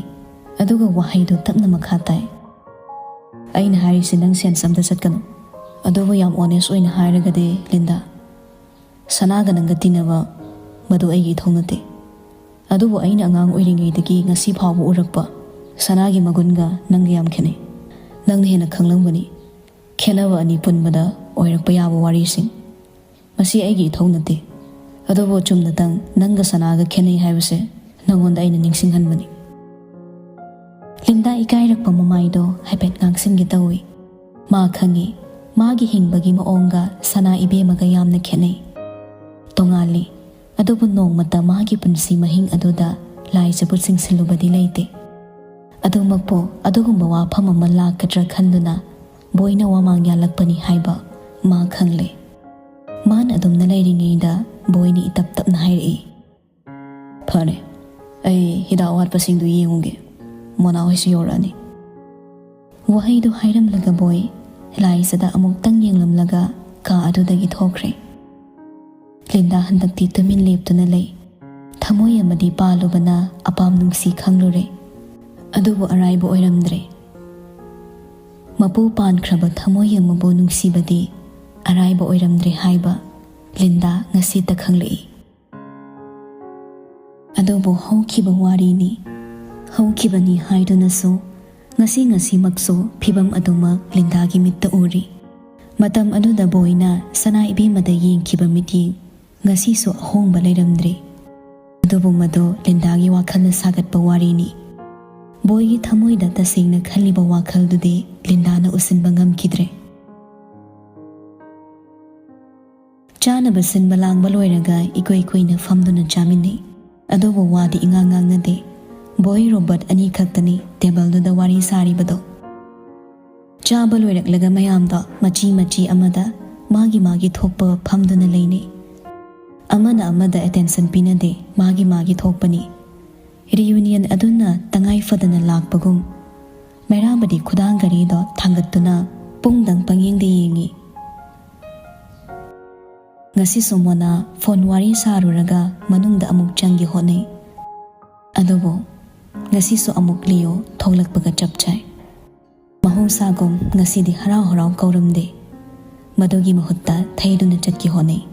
ꯑꯗꯨꯒ ꯋꯥꯍꯩꯗꯨ ꯇꯞꯅ ꯃꯈꯥ ꯇꯥꯏ, "ꯑꯩꯅ ꯍꯥꯏꯔꯤꯁꯤ ꯅꯪ ꯁꯦꯟꯁ ꯑꯝꯇ ꯆꯠꯀꯅꯨ꯫ ꯑꯗꯨꯕꯨ ꯌꯥꯝ ꯑꯣꯅꯦꯁ ꯑꯣꯏꯅ ꯍꯥꯏꯔꯒꯗꯤ, ꯂꯤꯟꯗꯥ, ꯁꯅꯥꯒ ꯅꯪꯒ ꯇꯤꯟꯅꯕ, ꯃꯗꯨ ꯑꯩꯒꯤ ꯏꯊꯧ ꯅꯠꯇꯦ꯫ ꯑꯗꯨꯕꯨ ꯑꯩꯅ ꯑꯉꯥꯡ ꯑꯣꯏꯔꯤꯉꯩꯗꯒꯤ ꯉꯁꯤ ꯐꯥꯎꯕ ꯎꯔꯛꯄ ꯁꯅꯥꯒꯤ ꯃꯒꯨꯟꯒ ꯅꯪꯒ ꯌꯥꯝ ꯈꯦꯠꯅꯩ꯫ ꯅꯪꯅ ꯍꯦꯟꯅ ꯈꯪꯂꯝꯒꯅꯤ ꯈꯦꯠꯅꯕ ꯑꯅꯤ ꯄꯨꯟꯕꯗ ꯑꯣꯏꯔꯛꯄ ꯌꯥꯕ ꯋꯥꯔꯤꯁꯤꯡ꯫ ꯃꯁꯤ ꯑꯩꯒꯤ ꯏꯊꯧ ꯅꯠꯇꯦ꯫ ꯑꯗꯨꯕꯨ ꯆꯨꯝꯅꯇꯪ ꯅꯪꯒ ꯁꯅꯥꯒ ꯈꯦꯠꯅꯩ ꯍꯥꯏꯕꯁꯦ ꯅꯪꯉꯣꯟꯗ ꯑꯩꯅ ꯅꯤꯡꯁꯤꯡꯍꯟꯕꯅꯤ"꯫ ꯂꯤꯟꯗꯥ ꯏꯀꯥꯏꯔꯛꯄ ꯃꯃꯥꯏꯗꯣ ꯍꯥꯏꯐꯦꯠ ꯉꯥꯡꯁꯤꯟꯒꯦ ꯇꯧꯏ꯫ ꯃꯥ ꯈꯪꯏ, ꯃꯥꯒꯤ ꯍꯤꯡꯕꯒꯤ ꯃꯑꯣꯡꯒ ꯁꯅꯥ ꯏꯕꯦꯝꯃꯒ ꯌꯥꯝꯅ ꯈꯦꯠꯅꯩ, ꯇꯣꯉꯥꯜꯂꯤ꯫ ꯑꯗꯨꯕꯨ ꯅꯣꯡꯃꯇ ꯃꯥꯒꯤ ꯄꯨꯟꯁꯤ ꯃꯍꯤꯡ ꯑꯗꯨꯗ ꯂꯥꯏꯖꯕꯨ ꯆꯤꯡꯁꯤꯜꯂꯨꯕꯗꯤ ꯂꯩꯇꯦ꯫ ꯑꯗꯨꯃꯛꯄꯨ ꯑꯗꯨꯒꯨꯝꯕ ꯋꯥꯐꯝ ꯑꯃ ꯂꯥꯛꯀꯗ꯭ꯔꯥ ꯈꯟꯗꯨꯅ ꯕꯣꯏꯅ ꯋꯥꯃꯥꯡ ꯌꯥꯜꯂꯛꯄꯅꯤ ꯍꯥꯏꯕ ꯃꯥ ꯈꯪꯂꯦ꯫ ꯃꯥꯅ ꯑꯗꯨꯝꯅ ꯂꯩꯔꯤꯉꯩꯗ ꯕꯣꯏꯅ ꯏꯇꯞ ꯇꯞꯅ ꯍꯥꯏꯔꯛꯏ, "ꯐꯔꯦ, ꯑꯩ ꯍꯤꯗꯥꯛ ꯋꯥꯠꯄꯁꯤꯡꯗꯨ ꯌꯦꯡꯉꯨꯒꯦ꯫ ꯃꯣꯅꯥ ꯍꯣꯏꯁꯨ ꯌꯧꯔꯛꯑꯅꯤ"꯫ ꯋꯥꯍꯩꯗꯨ ꯍꯥꯏꯔꯝꯂꯒ ꯕꯣꯏ ꯂꯥꯏꯁꯤꯗ ꯑꯃꯨꯛꯇꯪ ꯌꯦꯡꯂꯝꯂꯒ ꯀꯥ ꯑꯗꯨꯗꯒꯤ ꯊꯣꯛꯈ꯭ꯔꯦ꯫ ꯂꯤꯟꯗꯥ ꯍꯟꯗꯛꯇꯤ ꯇꯨꯃꯤꯟ ꯂꯦꯞꯇꯨꯅ ꯂꯩ꯫ ꯊꯃꯣꯏ ꯑꯃꯗꯤ ꯄꯥꯜꯂꯨꯕꯅ ꯑꯄꯥꯝ ꯅꯨꯡꯁꯤ ꯈꯪꯂꯨꯔꯦ꯫ ꯑꯗꯨꯕꯨ ꯑꯔꯥꯏꯕ ꯑꯣꯏꯔꯝꯗ꯭ꯔꯦ꯫ ꯃꯄꯨ ꯄꯥꯟꯈ꯭ꯔꯕ ꯊꯃꯣꯏ ꯑꯃꯕꯨ ꯅꯨꯡꯁꯤꯕꯗꯤ ꯑꯔꯥꯏꯕ ꯑꯣꯏꯔꯝꯗ꯭ꯔꯦ ꯍꯥꯏꯕ ꯂꯤꯟꯗꯥ ꯉꯁꯤꯇ ꯈꯪꯂꯛꯏ꯫ ꯑꯗꯨꯕꯨ ꯍꯧꯈꯤꯕ ꯋꯥꯔꯤꯅꯤ꯫ ꯍꯧꯈꯤꯕꯅꯤ ꯍꯥꯏꯗꯨꯅꯁꯨ ꯉꯁꯤ ꯉꯁꯤꯃꯛꯁꯨ ꯐꯤꯚꯝ ꯑꯗꯨꯃꯛ ꯂꯤꯟꯗꯥꯒꯤ ꯃꯤꯠꯇ ꯎꯔꯤ꯫ ꯃꯇꯝ ꯑꯗꯨꯗ ꯕꯣꯏꯅ ꯁꯅꯥ ꯏꯕꯦꯝꯃꯗ ꯌꯦꯡꯈꯤꯕ ꯃꯤꯠꯌꯦꯡ ꯉꯁꯤꯁꯨ ꯑꯍꯣꯡꯕ ꯂꯩꯔꯝꯗ꯭ꯔꯤ꯫ ꯑꯗꯨꯕꯨ ꯃꯗꯨ ꯂꯤꯟꯗꯥꯒꯤ ꯋꯥꯈꯜꯅ ꯁꯥꯒꯠꯄ ꯋꯥꯔꯤꯅꯤ꯫ ꯕꯣꯏꯒꯤ ꯊꯃꯣꯏꯗ ꯇꯁꯦꯡꯅ ꯈꯜꯂꯤꯕ ꯋꯥꯈꯜꯗꯨꯗꯤ ꯂꯤꯟꯗꯥꯅ ꯎꯁꯤꯟꯕ ꯉꯝꯈꯤꯗ꯭ꯔꯦ꯫ ꯆꯥꯅꯕ ꯁꯤꯟꯕ ꯂꯥꯡꯕ ꯂꯣꯏꯔꯒ ꯏꯀꯨꯏ ꯀꯨꯏꯅ ꯐꯝꯗꯨꯅ ꯆꯥꯃꯤꯟꯅꯩ꯫ ꯑꯗꯨꯕꯨ ꯋꯥꯗꯤ ꯏꯉꯥꯡ ꯉꯥꯡꯅꯗꯦ꯫ ꯕꯣꯏ ꯔꯣꯕꯔꯠ ꯑꯅꯤꯈꯛꯇꯅꯤ ꯇꯦꯕꯜꯗꯨꯗ ꯋꯥꯔꯤ ꯁꯥꯔꯤꯕꯗꯣ꯫ ꯆꯥꯕ ꯂꯣꯏꯔꯛꯂꯒ ꯃꯌꯥꯝꯗꯣ ꯃꯆꯤ ꯃꯆꯤ ꯑꯃꯗ ꯃꯥꯒꯤ ꯃꯥꯒꯤ ꯊꯣꯛꯄ ꯐꯝꯗꯨꯅ ꯂꯩꯅꯩ꯫ ꯑꯃꯅ ꯑꯃꯗ ꯑꯦꯇꯦꯟꯁꯟ ꯄꯤꯅꯗꯦ, ꯃꯥꯒꯤ ꯃꯥꯒꯤ ꯊꯣꯛꯄꯅꯤ꯫ ꯔꯤꯌꯨꯅꯤꯌꯟ ꯑꯗꯨꯅ ꯇꯉꯥꯏ ꯐꯗꯅ ꯂꯥꯛꯄꯒꯨꯝ ꯃꯩꯔꯥꯕꯗꯤ ꯈꯨꯗꯥꯡ ꯘꯔꯤꯗꯣ ꯊꯥꯡꯒꯠꯇꯨꯅ ꯄꯨꯡꯗꯪ ꯄꯪꯌꯦꯡꯗ ꯌꯦꯡꯉꯤ꯫ ꯉꯁꯤꯁꯨ ꯃꯣꯅꯥ ꯐꯣꯟ ꯋꯥꯔꯤ ꯁꯥꯔꯨꯔꯒ ꯃꯅꯨꯡꯗ ꯑꯃꯨꯛ ꯆꯪꯒꯦ ꯍꯣꯠꯅꯩ꯫ ꯑꯗꯨꯕꯨ ꯉꯁꯤꯁꯨ ꯑꯃꯨꯛ ꯂꯤꯌꯣ ꯊꯣꯛꯂꯛꯄꯒ ꯆꯞ ꯆꯥꯏ꯫ ꯃꯍꯧꯁꯥꯒꯨꯝ ꯉꯁꯤꯗꯤ ꯍꯔꯥꯎ ꯍꯔꯥꯎ ꯀꯧꯔꯝꯗꯦ꯫ ꯃꯗꯨꯒꯤ ꯃꯍꯨꯠꯇ ꯊꯩꯗꯨꯅ ꯆꯠꯀꯦ ꯍꯣꯠꯅꯩ꯫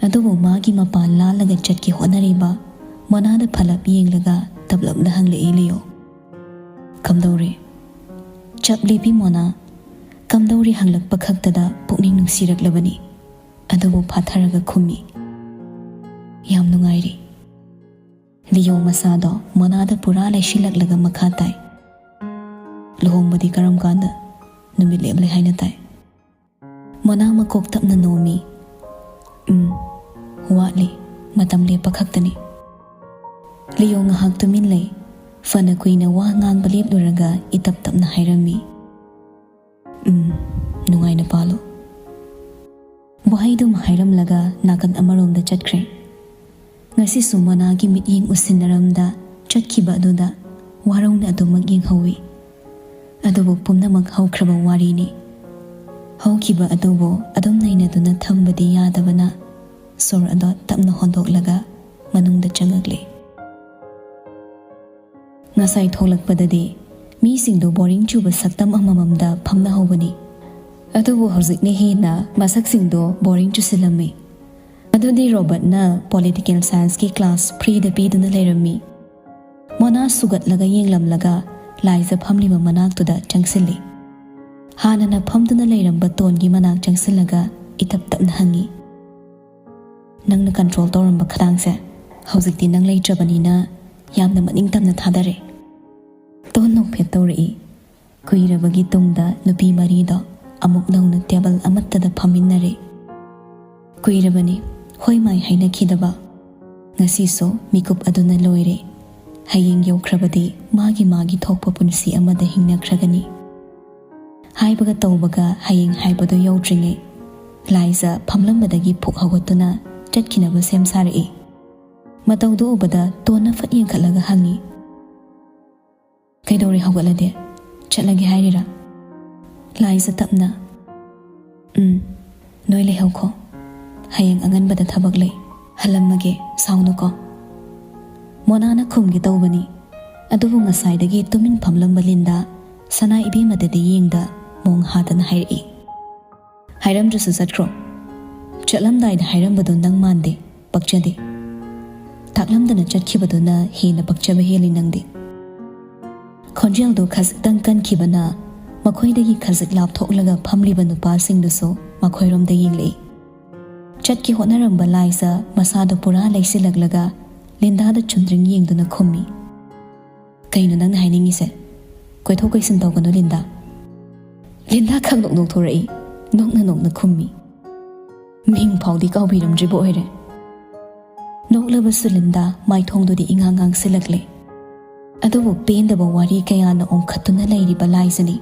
ꯑꯗꯨꯕꯨ ꯃꯥꯒꯤ ꯃꯄꯥꯟ ꯂꯥꯜꯂꯒ ꯆꯠꯀꯦ ꯍꯣꯠꯅꯔꯤꯕ ꯃꯣꯅꯥꯗ ꯐꯂꯞ ꯌꯦꯡꯂꯒ ꯇꯞꯂꯞꯅ ꯍꯪꯂꯛꯏ ꯂꯤꯌꯣ꯫ "ꯀꯝꯗꯧꯔꯦ?" ꯆꯞ ꯂꯦꯞꯄꯤ ꯃꯣꯅꯥ꯫ ꯀꯝꯗꯧꯔꯦ ꯍꯪꯂꯛꯄ ꯈꯛꯇꯗ ꯄꯨꯛꯅꯤꯡ ꯅꯨꯡꯁꯤꯔꯛꯂꯕꯅꯤ꯫ ꯑꯗꯨꯕꯨ ꯐꯥꯊꯔꯒ ꯈꯨꯝꯃꯤ, "ꯌꯥꯝ ꯅꯨꯡꯉꯥꯏꯔꯤ꯫" ꯂꯤꯌꯣ ꯃꯁꯥꯗꯣ ꯃꯣꯅꯥꯗ ꯄꯨꯔꯥ ꯂꯩꯁꯤꯜꯂꯛꯂꯒ ꯃꯈꯥ ꯇꯥꯏ, "ꯂꯨꯍꯣꯡꯕꯗꯤ ꯀꯔꯝ ꯀꯥꯟꯗ? ꯅꯨꯃꯤꯠ ꯂꯦꯞꯂꯦ ꯍꯥꯏꯅ ꯇꯥꯏ?" ꯃꯣꯅꯥ ꯃꯀꯣꯛ ꯇꯞꯅ ꯅꯣꯝꯃꯤ꯫ "ꯎꯝ, ꯋꯥꯠꯂꯤ꯫ ꯃꯇꯝ ꯂꯦꯞꯄ ꯈꯛꯇꯅꯤ꯫" ꯂꯤꯌꯣ ꯉꯥꯏꯍꯥꯛ ꯇꯨꯃꯤꯟ ꯂꯩ꯫ ꯐꯅ ꯀꯨꯏꯅ ꯋꯥ ꯉꯥꯡꯕ ꯂꯦꯞꯂꯨꯔꯒ ꯏꯇꯞ ꯇꯞꯅ ꯍꯥꯏꯔꯝꯃꯤ, "ꯎꯝ, ꯅꯨꯡꯉꯥꯏꯅ ꯄꯥꯜꯂꯨ꯫" ꯋꯥꯍꯩꯗꯨꯃ ꯍꯥꯏꯔꯝꯂꯒ ꯅꯥꯀꯟ ꯑꯃꯔꯣꯝꯗ ꯆꯠꯈ꯭ꯔꯦ꯫ ꯉꯁꯤꯁꯨ ꯃꯣꯅꯥꯒꯤ ꯃꯤꯠꯌꯦꯡ ꯎꯁꯤꯟꯅꯔꯝꯗ ꯆꯠꯈꯤꯕ ꯑꯗꯨꯗ ꯋꯥꯔꯧꯅ ꯑꯗꯨꯃꯛ ꯌꯦꯡꯍꯧꯏ꯫ ꯑꯗꯨꯕꯨ ꯄꯨꯝꯅꯃꯛ ꯍꯧꯈ꯭ꯔꯕ ꯋꯥꯔꯤꯅꯤ꯫ ꯍꯧꯈꯤꯕ ꯑꯗꯨꯕꯨ ꯑꯗꯨꯝ ꯅꯩꯅꯗꯨꯅ ꯊꯝꯕꯗꯤ ꯌꯥꯗꯕꯅ ꯁꯣꯔ ꯑꯗꯣ ꯇꯞꯅ ꯍꯣꯟꯗꯣꯛꯂꯒ ꯃꯅꯨꯡꯗ ꯆꯪꯉꯛꯂꯦ꯫ ꯉꯁꯥꯏ ꯊꯣꯛꯂꯛꯄꯗꯗꯤ ꯃꯤꯁꯤꯡꯗꯨ ꯕꯣꯔꯤꯡ ꯆꯨꯕ ꯁꯛꯇꯝ ꯑꯃꯃꯝꯗ ꯐꯝꯅꯍꯧꯕꯅꯤ꯫ ꯑꯗꯨꯕꯨ ꯍꯧꯖꯤꯛꯅ ꯍꯦꯟꯅ ꯃꯁꯛꯁꯤꯡꯗꯣ ꯕꯣꯔꯤꯡ ꯆꯨꯁꯤꯜꯂꯝꯃꯤ꯫ ꯑꯗꯨꯗꯤ ꯔꯣꯕꯔꯠꯅ ꯄꯣꯂꯤꯇꯤꯀꯦꯜ ꯁꯥꯏꯟꯁꯀꯤ ꯀ꯭ꯂꯥꯁ ꯐ꯭ꯔꯤꯗ ꯄꯤꯗꯨꯅ ꯂꯩꯔꯝꯃꯤ꯫ ꯃꯣꯅꯥ ꯁꯨꯒꯠꯂꯒ ꯌꯦꯡꯂꯝꯂꯒ ꯂꯥꯏꯖ ꯐꯝꯂꯤꯕ ꯃꯅꯥꯛꯇꯨꯗ ꯆꯪꯁꯤꯜꯂꯤ꯫ ꯍꯥꯟꯅꯅ ꯐꯝꯗꯨꯅ ꯂꯩꯔꯝꯕ ꯇꯣꯟꯒꯤ ꯃꯅꯥꯛ ꯆꯪꯁꯤꯜꯂꯒ ꯏꯇꯞ ꯇꯞꯅ ꯍꯪꯉꯤ, "ꯅꯪꯅ ꯀꯟꯇ꯭ꯔꯣꯜ ꯇꯧꯔꯝꯕ ꯈꯗꯥꯡꯁꯦ ꯍꯧꯖꯤꯛꯇꯤ ꯅꯪ ꯂꯩꯇ꯭ꯔꯕꯅꯤꯅ ꯌꯥꯝꯅ ꯃꯅꯤꯡ ꯇꯝꯅ ꯊꯥꯗꯔꯦ?" ꯇꯣꯟ ꯅꯣꯛꯐꯦꯠ ꯇꯧꯔꯛꯏ꯫ ꯀꯨꯏꯔꯕꯒꯤ ꯇꯨꯡꯗ ꯅꯨꯄꯤ ꯃꯔꯤꯗꯣ ꯑꯃꯨꯛ ꯅꯧꯅ ꯇꯦꯕꯜ ꯑꯃꯠꯇꯗ ꯐꯝꯃꯤꯟꯅꯔꯦ꯫ ꯀꯨꯏꯔꯕꯅꯤ ꯍꯣꯏ ꯃꯥꯏ ꯍꯥꯏꯅꯈꯤꯗꯕ꯫ ꯉꯁꯤꯁꯨ ꯃꯤꯀꯨꯞ ꯑꯗꯨꯅ ꯂꯣꯏꯔꯦ꯫ ꯍꯌꯦꯡ ꯌꯧꯈ꯭ꯔꯕꯗꯤ ꯃꯥꯒꯤ ꯃꯥꯒꯤ ꯊꯣꯛꯄ ꯄꯨꯟꯁꯤ ꯑꯃꯗ ꯍꯤꯡꯅꯈ꯭ꯔꯒꯅꯤ꯫ ꯍꯥꯏꯕꯒ ꯇꯧꯕꯒ ꯍꯌꯦꯡ ꯍꯥꯏꯕꯗꯨ ꯌꯧꯗ꯭ꯔꯤꯉꯩ ꯂꯥꯏꯖ ꯐꯝꯂꯝꯕꯗꯒꯤ ꯐꯨꯛ ꯍꯧꯒꯠꯇꯨꯅ ꯆꯠꯈꯤꯅꯕ ꯁꯦꯝ ꯁꯥꯔꯛꯏ꯫ ꯃꯇꯧꯗꯨ ꯎꯕꯗ ꯇꯣꯟꯅ ꯐꯠ ꯌꯦꯡꯈꯠꯂꯒ ꯍꯪꯉꯤ, "ꯀꯩꯗꯧꯔꯦ ꯍꯧꯒꯠꯂꯗꯤ? ꯆꯠꯂꯒꯦ ꯍꯥꯏꯔꯤꯔꯥ?" ꯂꯥꯏꯖ ꯇꯞꯅ, "ꯎꯝ, ꯅꯣꯏ ꯂꯩꯍꯧꯈꯣ꯫ ꯍꯌꯦꯡ ꯑꯉꯟꯕꯗ ꯊꯕꯛ ꯂꯩ꯫ ꯍꯜꯂꯝꯃꯒꯦ, ꯁꯥꯎꯅꯨꯀꯣ꯫" ꯃꯣꯅꯥꯅ ꯈꯨꯝꯒꯦ ꯇꯧꯕꯅꯤ, ꯑꯗꯨꯕꯨ ꯉꯁꯥꯏꯗꯒꯤ ꯇꯨꯃꯤꯟ ꯐꯝꯂꯝꯕ ꯂꯤꯟꯗꯥ ꯁꯅꯥ ꯏꯕꯦꯝꯃꯗꯗꯤ ꯌꯦꯡꯗ ꯃꯣꯡ ꯍꯥꯗꯅ ꯍꯥꯏꯔꯛꯏ, "ꯍꯥꯏꯔꯝꯗ꯭ꯔꯁꯨ ꯆꯠꯈ꯭ꯔꯣ꯫ ꯆꯠꯂꯝꯗꯥꯏꯗ ꯍꯥꯏꯔꯝꯕꯗꯣ ꯅꯪ ꯃꯥꯟꯗꯦ, ꯄꯛꯆꯗꯦ꯫ ꯇꯥꯛꯂꯝꯗꯅ ꯆꯠꯈꯤꯕꯗꯨꯅ ꯍꯦꯟꯅ ꯄꯛꯆꯕ ꯍꯦꯜꯂꯤ ꯅꯪꯗꯤ꯫" ꯈꯣꯟꯖꯦꯜꯗꯨ ꯈꯖꯤꯛꯇꯪ ꯀꯟꯈꯤꯕꯅ ꯃꯈꯣꯏꯗꯒꯤ ꯈꯖꯤꯛ ꯂꯥꯞꯊꯣꯛꯂꯒ ꯐꯝꯂꯤꯕ ꯅꯨꯄꯥꯁꯤꯡꯗꯨꯁꯨ ꯃꯈꯣꯏꯔꯣꯝꯗ ꯌꯦꯡꯂꯛꯏ꯫ ꯆꯠꯀꯦ ꯍꯣꯠꯅꯔꯝꯕ ꯂꯥꯏꯖ ꯃꯁꯥꯗꯨ ꯄꯨꯔꯥ ꯂꯩꯁꯤꯜꯂꯛꯂꯒ ꯂꯤꯟꯗꯥꯗ ꯆꯨꯝꯗ꯭ꯔꯤꯡ ꯌꯦꯡꯗꯨꯅ ꯈꯨꯝꯃꯤ, "ꯀꯩꯅꯣ ꯅꯪꯅ ꯍꯥꯏꯅꯤꯡꯉꯤꯁꯦ? ꯀꯣꯏꯊꯣꯛ ꯀꯣꯏꯁꯤꯟ ꯇꯧꯒꯅꯨ, ꯂꯤꯟꯗꯥ꯫" ꯂꯤꯟꯗꯥ ꯈꯪꯅꯣꯛ ꯅꯣꯛꯊꯣꯔꯛꯏ, ꯅꯣꯛꯅ ꯅꯣꯛꯅ ꯈꯨꯝꯃꯤ, "ꯃꯤꯡ ꯐꯥꯎꯗꯤ ꯀꯥꯎꯕꯤꯔꯝꯗ꯭ꯔꯤꯕ ꯑꯣꯏꯔꯦ꯫" ꯅꯣꯛꯂꯕꯁꯨ ꯂꯤꯟꯗꯥ ꯃꯥꯏꯊꯣꯡꯗꯨꯗꯤ ꯏꯉꯥꯡ ꯉꯥꯡꯁꯤꯜꯂꯛꯂꯦ꯫ ꯑꯗꯨꯕꯨ ꯄꯦꯟꯗꯕ ꯋꯥꯔꯤ ꯀꯌꯥꯅ ꯑꯣꯝꯈꯠꯇꯨꯅ ꯂꯩꯔꯤꯕ ꯂꯥꯏꯖꯅꯤ꯫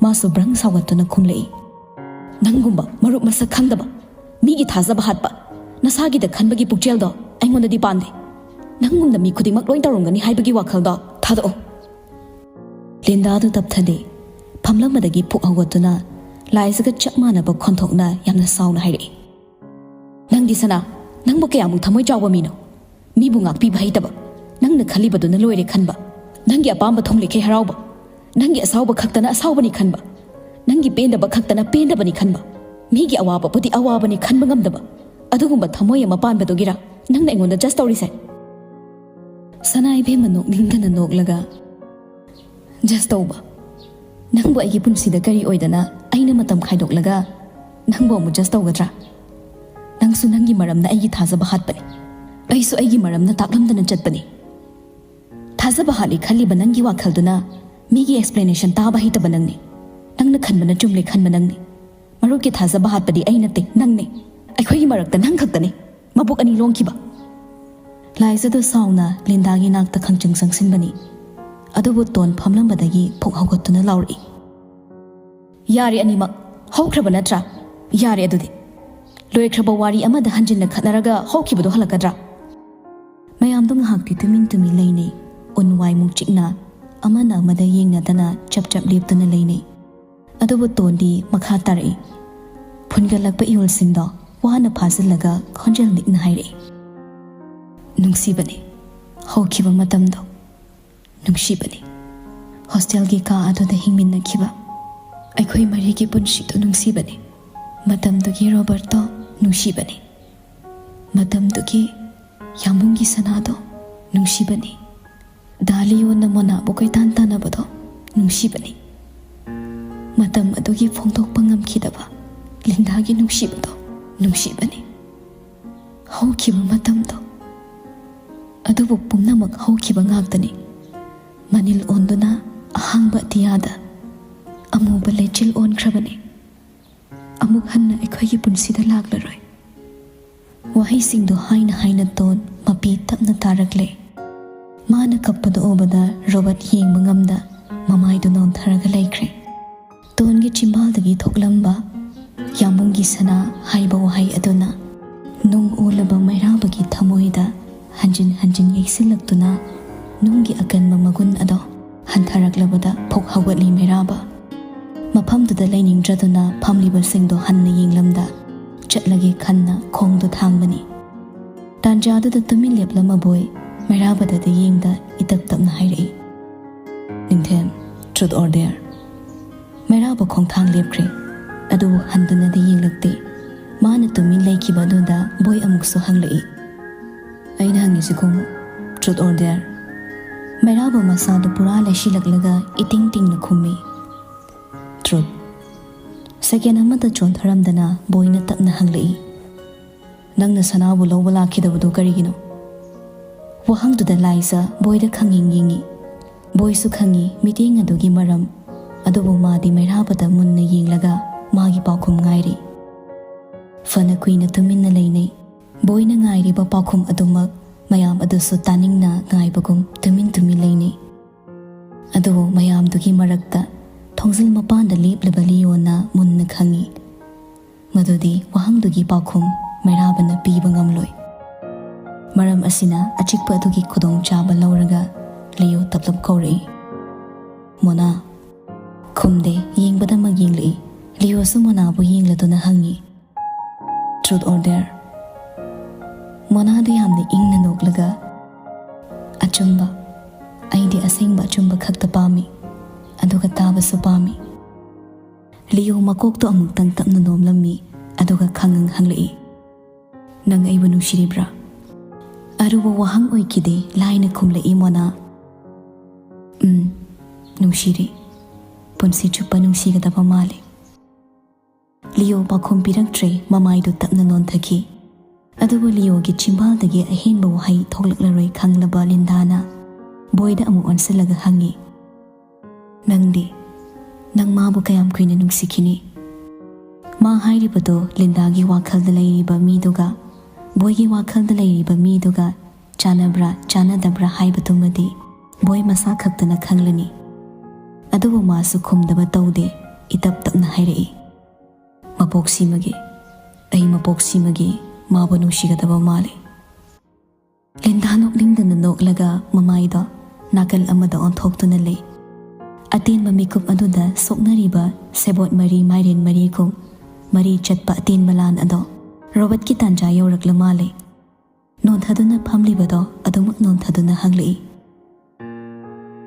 ꯃꯥꯁꯨ ꯕ꯭ꯔꯪ ꯁꯥꯎꯒꯠꯇꯨꯅ ꯈꯨꯝꯂꯛꯏ, "ꯅꯪꯒꯨꯝꯕ ꯃꯔꯨꯞ ꯃꯁꯛ ꯈꯪꯗꯕ, ꯃꯤꯒꯤ ꯊꯥꯖꯕ ꯍꯥꯠꯄ, ꯅꯁꯥꯒꯤꯗ ꯈꯟꯕꯒꯤ ꯄꯨꯛꯆꯦꯜꯗꯣ ꯑꯩꯉꯣꯟꯗꯗꯤ ꯄꯥꯟꯗꯦ꯫ ꯅꯪꯒꯨꯝꯅ ꯃꯤ ꯈꯨꯗꯤꯡꯃꯛ ꯂꯣꯏ ꯇꯧꯔꯝꯒꯅꯤ ꯍꯥꯏꯕꯒꯤ ꯋꯥꯈꯜꯗꯣ ꯊꯥꯗꯣꯛꯑꯣ꯫" ꯂꯤꯟꯗꯥꯗꯨ ꯇꯞꯊꯗꯦ꯫ ꯐꯝꯂꯝꯕꯗꯒꯤ ꯐꯨꯛ ꯍꯧꯒꯠꯇꯨꯅ ꯂꯥꯏꯖꯒ ꯆꯞ ꯃꯥꯟꯅꯕ ꯈꯣꯟꯊꯣꯛꯅ ꯌꯥꯝꯅ ꯁꯥꯎꯅ ꯍꯥꯏꯔꯛꯏ, "ꯅꯪꯗꯤ ꯁꯅꯥ, ꯅꯪꯕꯨ ꯀꯌꯥꯃꯨꯛ ꯊꯃꯣꯏ ꯆꯥꯎꯕ ꯃꯤꯅꯣ? ꯃꯤꯕꯨ ꯉꯥꯛꯄꯤꯕ ꯍꯩꯇꯕ, ꯅꯪꯅ ꯈꯜꯂꯤꯕꯗꯨꯅ ꯂꯣꯏꯔꯦ ꯈꯟꯕ, ꯅꯪꯒꯤ ꯑꯄꯥꯝꯕ ꯊꯨꯡꯂꯤꯈꯩ ꯍꯔꯥꯎꯕ, ꯅꯪꯒꯤ ꯑꯁꯥꯎꯕ ꯈꯛꯇꯅ ꯑꯁꯥꯎꯕꯅꯤ ꯈꯟꯕ, ꯅꯪꯒꯤ ꯄꯦꯟꯗꯕ ꯈꯛꯇꯅ ꯄꯦꯟꯗꯕꯅꯤ ꯈꯟꯕ, ꯃꯤꯒꯤ ꯑꯋꯥꯕꯕꯨꯗꯤ ꯑꯋꯥꯕꯅꯤ ꯈꯟꯕ ꯉꯝꯗꯕ, ꯑꯗꯨꯒꯨꯝꯕ ꯊꯃꯣꯏ ꯑꯃ ꯄꯥꯟꯕꯗꯨꯒꯤꯔ ꯅꯪꯅ ꯑꯩꯉꯣꯟꯗ ꯖꯁ ꯇꯧꯔꯤꯁꯦ? ꯁꯅꯥ ꯏꯕꯦꯝꯃ ꯅꯣꯛꯅꯤꯡꯗꯅ ꯅꯣꯛꯂꯒ, "ꯖꯁ ꯇꯧꯕ? ꯅꯪꯕꯨ ꯑꯩꯒꯤ ꯄꯨꯟꯁꯤꯗ ꯀꯔꯤ ꯑꯣꯏꯗꯅ ꯑꯩꯅ ꯃꯇꯝ ꯈꯥꯏꯗꯣꯛꯂꯒ ꯅꯪꯕꯨ ꯑꯃꯨꯛ ꯖꯁ ꯇꯧꯒꯗ꯭ꯔꯥ? ꯅꯪꯁꯨ ꯅꯪꯒꯤ ꯃꯔꯝꯅ ꯑꯩꯒꯤ ꯊꯥꯖꯕ ꯍꯥꯠꯄꯅꯤ, ꯑꯩꯁꯨ ꯑꯩꯒꯤ ꯃꯔꯝꯅ ꯇꯥꯛꯂꯝꯗꯅ ꯆꯠꯄꯅꯤ꯫ ꯊꯥꯖꯕ ꯍꯥꯠꯂꯤ ꯈꯜꯂꯤꯕ ꯅꯪꯒꯤ ꯋꯥꯈꯜꯗꯨꯅ ꯃꯤꯒꯤ ꯑꯦꯛꯁꯄ꯭ꯂꯦꯅꯦꯁꯟ ꯇꯥꯕ ꯍꯩꯇꯕ ꯅꯪꯅꯤ꯫ ꯅꯪꯅ ꯈꯟꯕꯅ ꯆꯨꯝꯂꯦ ꯈꯟꯕ ꯅꯪꯅꯤ꯫ ꯃꯔꯨꯞꯀꯤ ꯊꯥꯖꯕ ꯍꯥꯠꯄꯗꯤ ꯑꯩ ꯅꯠꯇꯦ, ꯅꯪꯅꯤ꯫ ꯑꯩꯈꯣꯏꯒꯤ ꯃꯔꯛꯇ ꯅꯪ ꯈꯛꯇꯅꯤ ꯃꯕꯨꯛ ꯑꯅꯤ ꯂꯣꯡꯈꯤꯕ꯫" ꯂꯥꯏꯖꯗꯨ ꯁꯥꯎꯅ ꯂꯤꯟꯗꯥꯒꯤ ꯅꯥꯛꯇ ꯈꯪꯆꯪ ꯆꯪꯁꯤꯟꯕꯅꯤ꯫ ꯑꯗꯨꯕꯨ ꯇꯣꯟ ꯐꯝꯂꯝꯕꯗꯒꯤ ꯐꯨꯛ ꯍꯧꯒꯠꯇꯨꯅ ꯂꯥꯎꯔꯛꯏ, "ꯌꯥꯔꯦ ꯑꯅꯤꯃꯛ, ꯍꯧꯈ꯭ꯔꯕ ꯅꯠꯇ꯭ꯔꯥ? ꯌꯥꯔꯦ ꯑꯗꯨꯗꯤ꯫ ꯂꯣꯏꯈ꯭ꯔꯕ ꯋꯥꯔꯤ ꯑꯃꯗ ꯍꯟꯖꯤꯟꯅ ꯈꯠꯅꯔꯒ ꯍꯧꯈꯤꯕꯗꯣ ꯍꯜꯂꯛꯀꯗ꯭ꯔꯥ?" ꯃꯌꯥꯝꯗꯣ ꯉꯥꯏꯍꯥꯛꯇꯤ ꯇꯨꯃꯤꯟ ꯇꯨꯃꯤꯟ ꯂꯩꯅꯩ꯫ ꯎꯟ ꯋꯥꯏꯃꯨꯛ ꯆꯤꯛꯅ ꯑꯃꯅ ꯑꯃꯗ ꯌꯦꯡꯅꯗꯅ ꯆꯞ ꯆꯞ ꯂꯦꯞꯇꯨꯅ ꯂꯩꯅꯩ꯫ ꯑꯗꯨꯕꯨ ꯇꯣꯟꯗꯤ ꯃꯈꯥ ꯇꯥꯔꯛꯏ, ꯐꯨꯟꯒꯠꯂꯛꯄ ꯏꯍꯨꯜꯁꯤꯡꯗꯣ ꯋꯥꯅ ꯐꯥꯖꯤꯜꯂꯒ ꯈꯣꯟꯖꯦꯜ ꯅꯤꯛꯅ ꯍꯥꯏꯔꯛꯏ, "ꯅꯨꯡꯁꯤꯕꯅꯤ ꯍꯧꯈꯤꯕ ꯃꯇꯝꯗꯣ, ꯅꯨꯡꯁꯤꯕꯅꯤ ꯍꯣꯁꯇꯦꯜꯒꯤ ꯀꯥ ꯑꯗꯨꯗ ꯍꯤꯡꯃꯤꯟꯅꯈꯤꯕ ꯑꯩꯈꯣꯏ ꯃꯔꯤꯒꯤ ꯄꯨꯟꯁꯤꯗꯣ, ꯅꯨꯡꯁꯤꯕꯅꯤ ꯃꯇꯝꯗꯨꯒꯤ ꯔꯣꯕꯔꯠꯇꯣ, ꯅꯨꯡꯁꯤꯕꯅꯤ ꯃꯇꯝꯗꯨꯒꯤ ꯌꯥꯝꯕꯨꯡꯒꯤ ꯁꯅꯥꯗꯣ, ꯅꯨꯡꯁꯤꯕꯅꯤ ꯗꯥ ꯂꯤꯌꯣꯟꯅ ꯃꯣꯅꯥꯕꯨ ꯀꯣꯏꯇꯥꯟ ꯇꯥꯟꯅꯕꯗꯣ, ꯅꯨꯡꯁꯤꯕꯅꯤ ꯃꯇꯝ ꯑꯗꯨꯒꯤ ꯐꯣꯡꯗꯣꯛꯄ ꯉꯝꯈꯤꯗꯕ ꯂꯤꯟꯗꯥꯒꯤ ꯅꯨꯡꯁꯤꯕꯗꯣ, ꯅꯨꯡꯁꯤꯕꯅꯤ ꯍꯧꯈꯤꯕ ꯃꯇꯝꯗꯣ꯫ ꯑꯗꯨꯕꯨ ꯄꯨꯝꯅꯃꯛ ꯍꯧꯈꯤꯕ ꯉꯥꯛꯇꯅꯤ꯫ ꯃꯅꯤꯜ ꯑꯣꯟꯗꯨꯅ ꯑꯍꯥꯡꯕ ꯑꯇꯤꯌꯥꯗ ꯑꯃꯨꯕ ꯂꯩꯆꯤꯜ ꯑꯣꯟꯈ꯭ꯔꯕꯅꯤ꯫ ꯑꯃꯨꯛ ꯍꯟꯅ ꯑꯩꯈꯣꯏꯒꯤ ꯄꯨꯟꯁꯤꯗ ꯂꯥꯛꯂꯔꯣꯏ꯫" ꯋꯥꯍꯩꯁꯤꯡꯗꯨ ꯍꯥꯏꯅ ꯍꯥꯏꯅ ꯇꯣꯟ ꯃꯄꯤ ꯇꯞꯅ ꯇꯥꯔꯛꯂꯦ꯫ ꯃꯥꯅ ꯀꯞꯄꯗꯨ ꯎꯕꯗ ꯔꯣꯕꯔꯠ ꯌꯦꯡꯕ ꯉꯝꯗ ꯃꯃꯥꯏꯗꯨ ꯅꯣꯟꯊꯔꯒ ꯂꯩꯈ꯭ꯔꯦ꯫ ꯇꯣꯟꯒꯤ ꯆꯤꯝꯕꯥꯜꯗꯒꯤ ꯊꯣꯛꯂꯝꯕ "ꯌꯥꯝꯕꯨꯡꯒꯤ ꯁꯅꯥ" ꯍꯥꯏꯕ ꯋꯥꯍꯩ ꯑꯗꯨꯅ ꯅꯨꯡ ꯑꯣꯜꯂꯕ ꯃꯩꯔꯥꯕꯒꯤ ꯊꯃꯣꯏꯗ ꯍꯟꯖꯤꯟ ꯍꯟꯖꯤꯟ ꯌꯩꯁꯤꯜꯂꯛꯇꯨꯅ ꯅꯨꯡꯒꯤ ꯑꯀꯟꯕ ꯃꯒꯨꯟ ꯑꯗꯣ ꯍꯟꯊꯔꯛꯂꯕꯗ ꯐꯨꯛ ꯍꯧꯒꯠꯂꯤ ꯃꯩꯔꯥꯕ꯫ ꯃꯐꯝꯗꯨꯗ ꯂꯩꯅꯤꯡꯗ꯭ꯔꯗꯨꯅ ꯐꯝꯂꯤꯕꯁꯤꯡꯗꯣ ꯍꯟꯅ ꯌꯦꯡꯂꯝꯗ ꯆꯠꯂꯒꯦ ꯈꯟꯅ ꯈꯣꯡꯗꯣ ꯊꯥꯡꯕꯅꯤ꯫ ꯇꯥꯟꯖꯥꯗꯨꯗ ꯇꯨꯃꯤꯟ ꯂꯦꯞꯂꯝꯃꯕꯣꯏ ꯃꯩꯔꯥꯕꯗꯗꯤ ꯌꯦꯡꯗ ꯏꯇꯞ ꯇꯞꯅ ꯍꯥꯏꯔꯛꯏ, "ꯅꯤꯡꯊꯦꯝ, truth or dare?" ꯃꯩꯔꯥꯕ ꯈꯣꯡꯊꯥꯡ ꯂꯦꯞꯈ꯭ꯔꯦ, ꯑꯗꯨꯕꯨ ꯍꯟꯗꯨꯅꯗꯤ ꯌꯦꯡꯂꯛꯇꯦ꯫ ꯃꯥꯅ ꯇꯨꯃꯤꯟ ꯂꯩꯈꯤꯕ ꯑꯗꯨꯗ ꯕꯣꯏ ꯑꯃꯨꯛꯁꯨ ꯍꯪꯂꯛꯏ꯫ "ꯑꯩꯅ ꯍꯪꯉꯤꯁꯤ ꯈꯨꯝꯃꯨ꯫ Truth or dare?" ꯃꯩꯔꯥꯕ ꯃꯁꯥꯗꯨ ꯄꯨꯔꯥ ꯂꯩꯁꯤꯜꯂꯛꯂꯒ ꯏꯇꯤꯡ ꯇꯤꯡꯅ ꯈꯨꯝꯃꯤ꯫ "Truth." ꯁꯦꯀꯦꯟ ꯑꯃꯇ ꯆꯣꯟꯊꯔꯝꯗꯅ ꯕꯣꯏꯅ ꯇꯞꯅ ꯍꯪꯂꯛꯏ꯫ "ꯅꯪꯅ ꯁꯅꯥꯕꯨ ꯂꯧꯕ ꯂꯥꯛꯈꯤꯗꯕꯗꯨ ꯀꯔꯤꯒꯤꯅꯣ?" ꯋꯥꯍꯪꯗꯨꯗ ꯂꯥꯏꯖ ꯕꯣꯏꯗ ꯈꯪꯌꯦꯡ ꯌꯦꯡꯉꯤ꯫ ꯕꯣꯏꯁꯨ ꯈꯪꯉꯤ ꯃꯤꯠꯌꯦꯡ ꯑꯗꯨꯒꯤ ꯃꯔꯝ, ꯑꯗꯨꯕꯨ ꯃꯥꯗꯤ ꯃꯩꯔꯥꯕꯗ ꯃꯨꯟꯅ ꯌꯦꯡꯂꯒ ꯃꯥꯒꯤ ꯄꯥꯎꯈꯨꯝ ꯉꯥꯏꯔꯤ꯫ ꯐꯅ ꯀꯨꯏꯅ ꯇꯨꯃꯤꯟꯅ ꯂꯩꯅꯩ꯫ ꯕꯣꯏꯅ ꯉꯥꯏꯔꯤꯕ ꯄꯥꯎꯈꯨꯝ ꯑꯗꯨꯃꯛ ꯃꯌꯥꯝ ꯑꯗꯨꯁꯨ ꯇꯥꯅꯤꯡꯅ ꯉꯥꯏꯕꯒꯨꯝ ꯇꯨꯃꯤꯟ ꯇꯨꯃꯤꯟ ꯂꯩꯅꯩ꯫ ꯑꯗꯨꯕꯨ ꯃꯌꯥꯝꯗꯨꯒꯤ ꯃꯔꯛꯇ ꯊꯣꯡꯖꯤꯜ ꯃꯄꯥꯟꯗ ꯂꯦꯞꯂꯤꯕ ꯂꯤꯌꯣꯅ ꯃꯨꯟꯅ ꯈꯪꯏ ꯃꯗꯨꯗꯤ ꯋꯥꯍꯪꯗꯨꯒꯤ ꯄꯥꯎꯈꯨꯝ ꯃꯩꯔꯥꯕꯅ ꯄꯤꯕ ꯉꯝꯂꯣꯏ꯫ ꯃꯔꯝ ꯑꯁꯤꯅ ꯑꯆꯤꯛꯄ ꯑꯗꯨꯒꯤ ꯈꯨꯗꯣꯡꯆꯥꯕ ꯂꯧꯔꯒ ꯂꯤꯌꯣ ꯇꯞꯂꯞ ꯀꯧꯔꯛꯏ, "ꯃꯣꯅꯥ!" ꯈꯨꯝꯗꯦ, ꯌꯦꯡꯕꯗꯃꯛ ꯌꯦꯡꯂꯛꯏ꯫ ꯂꯤꯌꯣꯁꯨ ꯃꯣꯅꯥꯕꯨ ꯌꯦꯡꯂꯗꯨꯅ ꯍꯪꯉꯤ, "Truth or dare?" ꯃꯣꯅꯥꯗ ꯌꯥꯝꯅ ꯏꯪꯅ ꯅꯣꯛꯂꯒ, "ꯑꯆꯨꯝꯕ꯫ ꯑꯩꯗꯤ ꯑꯁꯦꯡꯕ ꯑꯆꯨꯝꯕ ꯈꯛꯇ ꯄꯥꯝꯃꯤ, ꯑꯗꯨꯒ ꯇꯥꯕꯁꯨ ꯄꯥꯝꯃꯤ꯫" ꯂꯤꯌꯣ ꯃꯀꯣꯛꯇꯣ ꯑꯃꯨꯛꯇꯪ ꯇꯞꯅ ꯅꯣꯝꯂꯝꯃꯤ, ꯑꯗꯨꯒ ꯈꯪꯉꯪ ꯍꯪꯂꯛꯏ, "ꯅꯪ ꯑꯩꯕꯨ ꯅꯨꯡꯁꯤꯔꯤꯕ꯭ꯔꯥ?" ꯑꯔꯨꯕ ꯋꯥꯍꯪ ꯑꯣꯏꯈꯤꯗꯦ, ꯂꯥꯏꯅ ꯈꯨꯝꯂꯛꯏ ꯃꯣꯅꯥ, "ꯎꯝ, ꯅꯨꯡꯁꯤꯔꯤ꯫ ꯄꯨꯟꯁꯤ ꯆꯨꯞꯄ ꯅꯨꯡꯁꯤꯒꯗꯕ ꯃꯥꯜꯂꯤ꯫" ꯂꯤꯌꯣ ꯄꯥꯎꯈꯨꯝ ꯄꯤꯔꯛꯇ꯭ꯔꯦ, ꯃꯃꯥꯏꯗꯨ ꯇꯞꯅ ꯅꯣꯟꯊꯈꯤ꯫ ꯑꯗꯨꯕꯨ ꯂꯤꯌꯣꯒꯤ ꯆꯤꯝꯕꯥꯜꯗꯒꯤ ꯑꯍꯦꯟꯕ ꯋꯥꯍꯩ ꯊꯣꯛꯂꯛꯂꯔꯣꯏ ꯈꯪꯂꯕ ꯂꯤꯟꯗꯥꯅ ꯕꯣꯏꯗ ꯑꯃꯨꯛ ꯑꯣꯟꯁꯤꯜꯂꯒ ꯍꯪꯉꯤ, "ꯅꯪꯗꯤ? ꯅꯪ ꯃꯥꯕꯨ ꯀꯌꯥꯝ ꯀꯨꯏꯅ ꯅꯨꯡꯁꯤꯈꯤꯅꯤ?" ꯃꯥ ꯍꯥꯏꯔꯤꯕꯗꯣ ꯂꯤꯟꯗꯥꯒꯤ ꯋꯥꯈꯜꯗ ꯂꯩꯔꯤꯕ ꯃꯤꯗꯨꯒ ꯕꯣꯏꯒꯤ ꯋꯥꯈꯜꯗ ꯂꯩꯔꯤꯕ ꯃꯤꯗꯨꯒ ꯆꯥꯟꯅꯕ꯭ꯔꯥ ꯆꯥꯟꯅꯗꯕ꯭ꯔꯥ ꯍꯥꯏꯕꯗꯨꯃꯗꯤ ꯕꯣꯏ ꯃꯁꯥ ꯈꯛꯇꯅ ꯈꯪꯂꯅꯤ꯫ ꯑꯗꯨꯕꯨ ꯃꯥꯁꯨ ꯈꯨꯝꯗꯕ ꯇꯧꯗꯦ, ꯏꯇꯞ ꯇꯞꯅ ꯍꯥꯏꯔꯛꯏ, "ꯃꯄꯣꯛꯁꯤꯃꯒꯤ, ꯑꯩ ꯃꯄꯣꯛꯁꯤꯃꯒꯤ ꯃꯥꯕꯨ ꯅꯨꯡꯁꯤꯒꯗꯕ ꯃꯥꯜꯂꯤ꯫" ꯂꯤꯟꯗꯥ ꯅꯣꯛꯅꯤꯡꯗꯅ ꯅꯣꯛꯂꯒ ꯃꯃꯥꯏꯗꯣ ꯅꯥꯀꯜ ꯑꯃꯗ ꯑꯣꯟꯊꯣꯛꯇꯨꯅ ꯂꯩ꯫ ꯑꯇꯦꯟꯕ ꯃꯤꯀꯨꯞ ꯑꯗꯨꯗ ꯁꯣꯛꯅꯔꯤꯕ ꯁꯦꯕꯣꯠ ꯃꯔꯤ ꯃꯥꯏꯔꯦꯟ ꯃꯔꯤꯒꯨꯝ ꯃꯔꯤ ꯆꯠꯄ ꯑꯇꯦꯟꯕ ꯂꯥꯟ ꯑꯗꯣ ꯔꯣꯕꯣꯠꯀꯤ ꯇꯥꯟꯖꯥ ꯌꯧꯔꯛꯂ ꯃꯥꯜꯂꯦ꯫ ꯅꯣꯟꯊꯗꯨꯅ ꯐꯝꯂꯤꯕꯗꯣ ꯑꯗꯨꯃꯛ ꯅꯣꯟꯊꯗꯨꯅ ꯍꯪꯂꯛꯏ,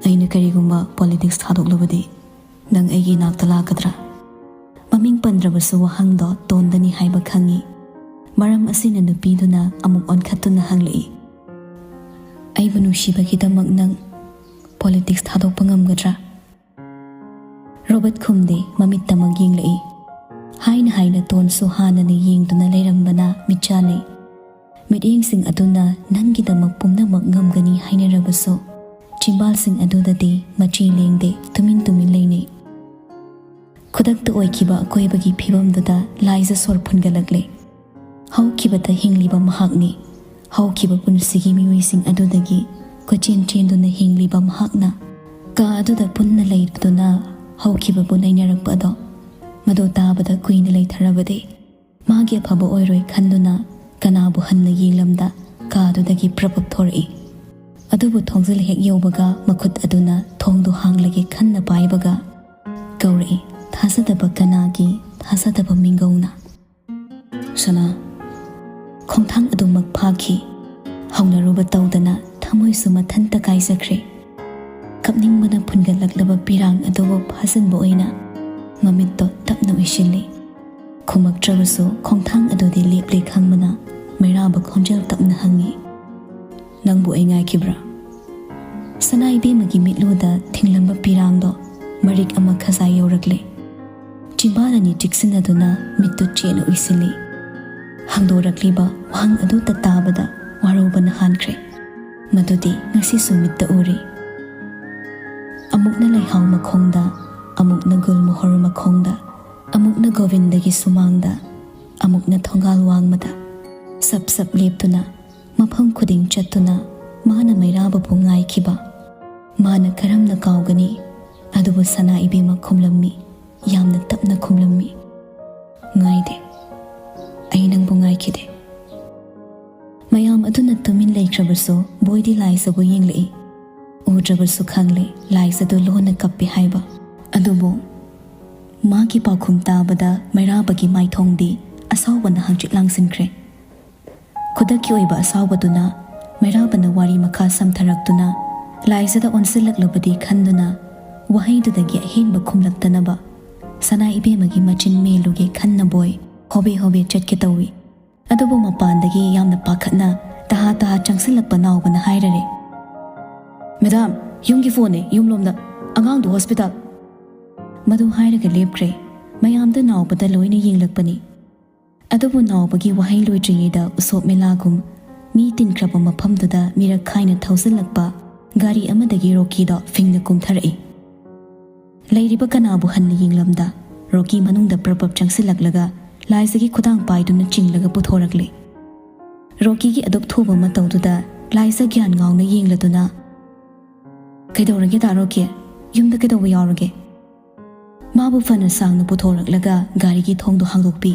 "ꯑꯩꯅ ꯀꯔꯤꯒꯨꯝꯕ ꯄꯣꯂꯤꯇꯤꯛꯁ ꯊꯥꯗꯣꯛꯂꯕꯗꯤ ꯅꯪ ꯑꯩꯒꯤ ꯏꯅꯥꯛꯇ ꯂꯥꯛꯀꯗ꯭ꯔꯥ?" ꯃꯤꯡ ꯄꯟꯗ꯭ꯔꯕꯁꯨ ꯋꯥꯍꯪꯗꯣ ꯇꯣꯟꯗꯅꯤ ꯍꯥꯏꯕ ꯈꯪꯏ꯫ ꯃꯔꯝ ꯑꯁꯤꯅ ꯅꯨꯄꯤꯗꯨꯅ ꯑꯃꯨꯛ ꯑꯣꯟꯈꯠꯇꯨꯅ ꯍꯪꯂꯛꯏ, "ꯑꯩꯕꯨ ꯅꯨꯡꯁꯤꯕꯒꯤꯗꯃꯛ ꯅꯪ ꯄꯣꯂꯤꯇꯤꯛꯁ ꯊꯥꯗꯣꯛꯄ ꯉꯝꯒꯗ꯭ꯔꯥ?" ꯔꯣꯕꯔꯠ ꯈꯨꯝꯗꯦ, ꯃꯃꯤꯠꯇꯃꯛ ꯌꯦꯡꯂꯛꯏ꯫ ꯍꯥꯏꯅ ꯍꯥꯏꯅ ꯇꯣꯟꯁꯨ ꯍꯥꯟꯅꯅ ꯌꯦꯡꯗꯨꯅ ꯂꯩꯔꯝꯕꯅ ꯃꯤꯠ ꯆꯥꯅꯩ꯫ ꯃꯤꯠꯌꯦꯡꯁꯤꯡ ꯑꯗꯨꯅ ꯅꯪꯒꯤꯗꯃꯛ ꯄꯨꯝꯅꯃꯛ ꯉꯝꯒꯅꯤ ꯍꯥꯏꯅꯔꯕꯁꯨ, ꯆꯤꯝꯕꯥꯜꯁꯤꯡ ꯑꯗꯨꯗꯗꯤ ꯃꯆꯤ ꯂꯦꯡꯗꯦ, ꯇꯨꯃꯤꯟ ꯇꯨꯃꯤꯟ ꯂꯩꯅꯩ꯫ ꯈꯨꯗꯛꯇ ꯑꯣꯏꯈꯤꯕ ꯑꯀꯣꯏꯕꯒꯤ ꯐꯤꯕꯝꯗꯨꯗ ꯂꯥꯏꯖ ꯁꯣꯔ ꯐꯨꯟꯒꯠꯂꯛꯂꯦ꯫ ꯍꯧꯈꯤꯕꯗ ꯍꯤꯡꯂꯤꯕ ꯃꯍꯥꯛꯅꯤ꯫ ꯍꯧꯈꯤꯕ ꯄꯨꯟꯁꯤꯒꯤ ꯃꯤꯑꯣꯏꯁꯤꯡ ꯑꯗꯨꯗꯒꯤ ꯀꯣꯏꯆꯦꯟ ꯆꯦꯟꯗꯨꯅ ꯍꯤꯡꯂꯤꯕ ꯃꯍꯥꯛꯅ ꯀꯥ ꯑꯗꯨꯗ ꯄꯨꯟꯅ ꯂꯩꯗꯨꯅ ꯍꯧꯈꯤꯕꯕꯨ ꯅꯩꯅꯔꯛꯄ ꯑꯗꯣ, ꯃꯗꯨ ꯇꯥꯕꯗ ꯀꯨꯏꯅ ꯂꯩꯊꯔꯕꯗꯤ ꯃꯥꯒꯤ ꯑꯐꯕ ꯑꯣꯏꯔꯣꯏ ꯈꯟꯗꯨꯅ ꯀꯅꯥꯕꯨ ꯍꯟꯅ ꯌꯦꯡꯂꯝꯗ ꯀꯥꯗꯨꯗꯒꯤ ꯄ꯭ꯔꯞ ꯄꯞ ꯊꯣꯔꯛꯏ꯫ ꯑꯗꯨꯕꯨ ꯊꯣꯡꯖꯤꯜ ꯍꯦꯛ ꯌꯧꯕꯒ ꯃꯈꯨꯠ ꯑꯗꯨꯅ ꯊꯣꯡꯗꯨ ꯍꯥꯡꯂꯒꯦ ꯈꯟꯅ ꯄꯥꯏꯕꯒ ꯀꯧꯔꯛꯏ, ꯊꯥꯖꯗꯕ ꯀꯅꯥꯒꯤ ꯊꯥꯖꯗꯕ ꯃꯤꯡꯒꯧꯅ꯫ "ꯁꯅꯥ!" ꯈꯣꯡꯊꯥꯡ ꯑꯗꯨꯃꯛ ꯐꯥꯈꯤ꯫ ꯍꯧꯅꯔꯨꯕ ꯇꯧꯗꯅ ꯊꯃꯣꯏꯁꯨ ꯃꯊꯟꯇ ꯀꯥꯏꯖꯈ꯭ꯔꯦ꯫ ꯀꯞꯅꯤꯡꯕꯅ ꯐꯨꯟꯒꯠꯂꯛꯂꯕ ꯄꯤꯔꯥꯡ ꯑꯗꯨꯕꯨ ꯐꯥꯖꯤꯟꯕ ꯑꯣꯏꯅ ꯃꯃꯤꯠꯇꯣ ꯇꯞꯅ ꯎꯏꯁꯤꯜꯂꯤ꯫ ꯈꯨꯝꯃꯛꯇ꯭ꯔꯕꯁꯨ ꯈꯣꯡꯊꯥꯡ ꯑꯗꯨꯗꯤ ꯂꯦꯞꯂꯦ ꯈꯪꯕꯅ ꯃꯩꯔꯥꯕ ꯈꯣꯟꯖꯦꯜ ꯇꯞꯅ ꯍꯪꯉꯤ, "ꯅꯪꯕꯨ ꯑꯩ ꯉꯥꯏꯈꯤꯕ꯭ꯔꯥ?" ꯁꯅꯥ ꯏꯕꯦꯝꯃꯒꯤ ꯃꯤꯠꯂꯨꯗ ꯊꯤꯡꯂꯝꯕ ꯄꯤꯔꯥꯡꯗꯣ ꯃꯔꯤꯛ ꯑꯃ ꯈꯖꯥꯏ ꯌꯧꯔꯛꯂꯦ꯫ ꯆꯤꯝꯕꯥꯜ ꯑꯅꯤ ꯆꯤꯛꯁꯤꯟꯅꯗꯨꯅ ꯃꯤꯠꯇꯨ ꯆꯦꯠꯅ ꯎꯏꯁꯤꯜꯂꯤ꯫ ꯍꯪꯗꯣꯔꯛꯂꯤꯕ ꯋꯥꯍꯪ ꯑꯗꯨꯇ ꯇꯥꯕꯗ ꯋꯥꯔꯧꯕꯅ ꯍꯥꯟꯈ꯭ꯔꯦ꯫ ꯃꯗꯨꯗꯤ ꯉꯁꯤꯁꯨ ꯃꯤꯠꯇ ꯎꯔꯤ꯫ ꯑꯃꯨꯛꯅ ꯂꯩꯍꯥꯎ ꯃꯈꯣꯡꯗ, ꯑꯃꯨꯛꯅ ꯒꯨꯜꯃꯣꯍꯣꯔ ꯃꯈꯣꯡꯗ, ꯑꯃꯨꯛꯅ ꯒꯣꯕꯤꯟꯗꯒꯤ ꯁꯨꯃꯥꯡꯗ, ꯑꯃꯨꯛꯅ ꯊꯣꯡꯒꯥꯜ ꯋꯥꯡꯃꯗ ꯁꯞ ꯁꯞ ꯂꯦꯞꯇꯨꯅ, ꯃꯐꯝ ꯈꯨꯗꯤꯡ ꯆꯠꯇꯨꯅ ꯃꯥꯅ ꯃꯩꯔꯥꯕꯕꯨ ꯉꯥꯏꯈꯤꯕ꯫ ꯃꯥꯅ ꯀꯔꯝꯅ ꯀꯥꯎꯒꯅꯤ? ꯑꯗꯨꯕꯨ ꯁꯅꯥ ꯏꯕꯦꯝꯃ ꯈꯨꯝꯂꯝꯃꯤ, ꯌꯥꯝꯅ ꯇꯞꯅ ꯈꯨꯝꯂꯝꯃꯤ, "ꯉꯥꯏꯗꯦ, ꯑꯩ ꯅꯪꯕꯨ ꯉꯥꯏꯈꯤꯗꯦ꯫" ꯃꯌꯥꯝ ꯑꯗꯨꯅ ꯇꯨꯃꯤꯟ ꯂꯩꯈ꯭ꯔꯕꯁꯨ ꯕꯣꯏꯗꯤ ꯂꯥꯏꯖꯕꯨ ꯌꯦꯡꯂꯛꯏ꯫ ꯎꯗ꯭ꯔꯕꯁꯨ ꯈꯪꯂꯦ ꯂꯥꯏꯖꯗꯨ ꯂꯣꯟꯅ ꯀꯞꯄꯤ ꯍꯥꯏꯕ꯫ ꯑꯗꯨꯕꯨ ꯃꯥꯒꯤ ꯄꯥꯎꯈꯨꯝ ꯇꯥꯕꯗ ꯃꯩꯔꯥꯕꯒꯤ ꯃꯥꯏꯊꯣꯡꯗꯤ ꯑꯁꯥꯎꯕꯅ ꯍꯪꯆꯤꯠ ꯂꯥꯡꯁꯤꯟꯈ꯭ꯔꯦ꯫ ꯈꯨꯗꯛꯀꯤ ꯑꯣꯏꯕ ꯑꯁꯥꯎꯕꯗꯨꯅ ꯃꯩꯔꯥꯕꯅ ꯋꯥꯔꯤ ꯃꯈꯥ ꯁꯝꯊꯔꯛꯇꯨꯅ ꯂꯥꯏꯖꯗ ꯑꯣꯟꯁꯤꯜꯂꯛꯂꯕꯗꯤ ꯈꯟꯗꯨꯅ ꯋꯥꯍꯩꯗꯨꯗꯒꯤ ꯑꯍꯦꯟꯕ ꯈꯨꯝꯂꯛꯇꯅꯕ ꯁꯅꯥ ꯏꯕꯦꯝꯃꯒꯤ ꯃꯆꯤꯟ ꯃꯦꯜꯂꯨꯒꯦ ꯈꯟꯅꯕꯣꯏ ꯍꯣꯕꯦ ꯍꯣꯕꯦ ꯆꯠꯀꯦ ꯇꯧꯏ꯫ ꯑꯗꯨꯕꯨ ꯃꯄꯥꯟꯗꯒꯤ ꯌꯥꯝꯅ ꯄꯥꯈꯠꯅ ꯇꯍꯥ ꯇꯍꯥ ꯆꯪꯁꯤꯜꯂꯛꯄ ꯅꯥꯎꯕꯅ ꯍꯥꯏꯔꯔꯦ, "ꯃꯦꯗꯥꯝ, ꯌꯨꯝꯒꯤ ꯐꯣꯟꯅꯦ, ꯌꯨꯝꯂꯣꯝꯗ꯫ ꯑꯉꯥꯡꯗꯨ ꯍꯣꯁꯄꯤꯇꯥꯜ꯫" ꯃꯗꯨ ꯍꯥꯏꯔꯒ ꯂꯦꯞꯈ꯭ꯔꯦ꯫ ꯃꯌꯥꯝꯗ ꯅꯥꯎꯕꯗ ꯂꯣꯏꯅ ꯌꯦꯡꯂꯛꯄꯅꯤ꯫ ꯑꯗꯨꯕꯨ ꯅꯥꯎꯕꯒꯤ ꯋꯥꯍꯩ ꯂꯣꯏꯗ꯭ꯔꯤꯉꯩꯗ ꯎꯁꯣꯞ ꯃꯦꯂꯥꯒꯨꯝ ꯃꯤ ꯇꯤꯟꯈ꯭ꯔꯕ ꯃꯐꯝꯗꯨꯗ ꯃꯤꯔꯛ ꯈꯥꯏꯅ ꯊꯧꯖꯤꯜꯂꯛꯄ ꯒꯥꯔꯤ ꯑꯃꯗꯒꯤ ꯔꯣꯀꯤꯗꯣ ꯐꯤꯡꯅ ꯀꯨꯝꯊꯔꯛꯏ꯫ ꯂꯩꯔꯤꯕ ꯀꯅꯥꯕꯨ ꯍꯟꯅ ꯌꯦꯡꯂꯝꯗ ꯔꯣꯀꯤ ꯃꯅꯨꯡꯗ ꯄ꯭ꯔꯞ ꯄ꯭ꯔꯞ ꯆꯪꯁꯤꯜꯂꯛꯂꯒ ꯂꯥꯏꯖꯒꯤ ꯈꯨꯗꯥꯡ ꯄꯥꯏꯗꯨꯅ ꯆꯤꯡꯂꯒ ꯄꯨꯊꯣꯔꯛꯂꯦ꯫ ꯔꯣꯀꯤꯒꯤ ꯑꯗꯨꯛ ꯊꯨꯕ ꯃꯇꯧꯗꯨꯗ ꯂꯥꯏꯖ ꯒ꯭ꯌꯥꯟ ꯉꯥꯎꯅ ꯌꯦꯡꯂꯗꯨꯅ, "ꯀꯩꯗꯧꯔꯒꯦ ꯗꯥ ꯔꯣꯀꯤ? ꯌꯨꯝꯗ ꯀꯩꯗꯧꯕ ꯌꯥꯎꯔꯒꯦ?" ꯃꯥꯕꯨ ꯐꯅ ꯁꯥꯡꯅ ꯄꯨꯊꯣꯔꯛꯂꯒ ꯒꯥꯔꯤꯒꯤ ꯊꯣꯡꯗꯣ ꯍꯥꯡꯗꯣꯛꯄꯤ꯫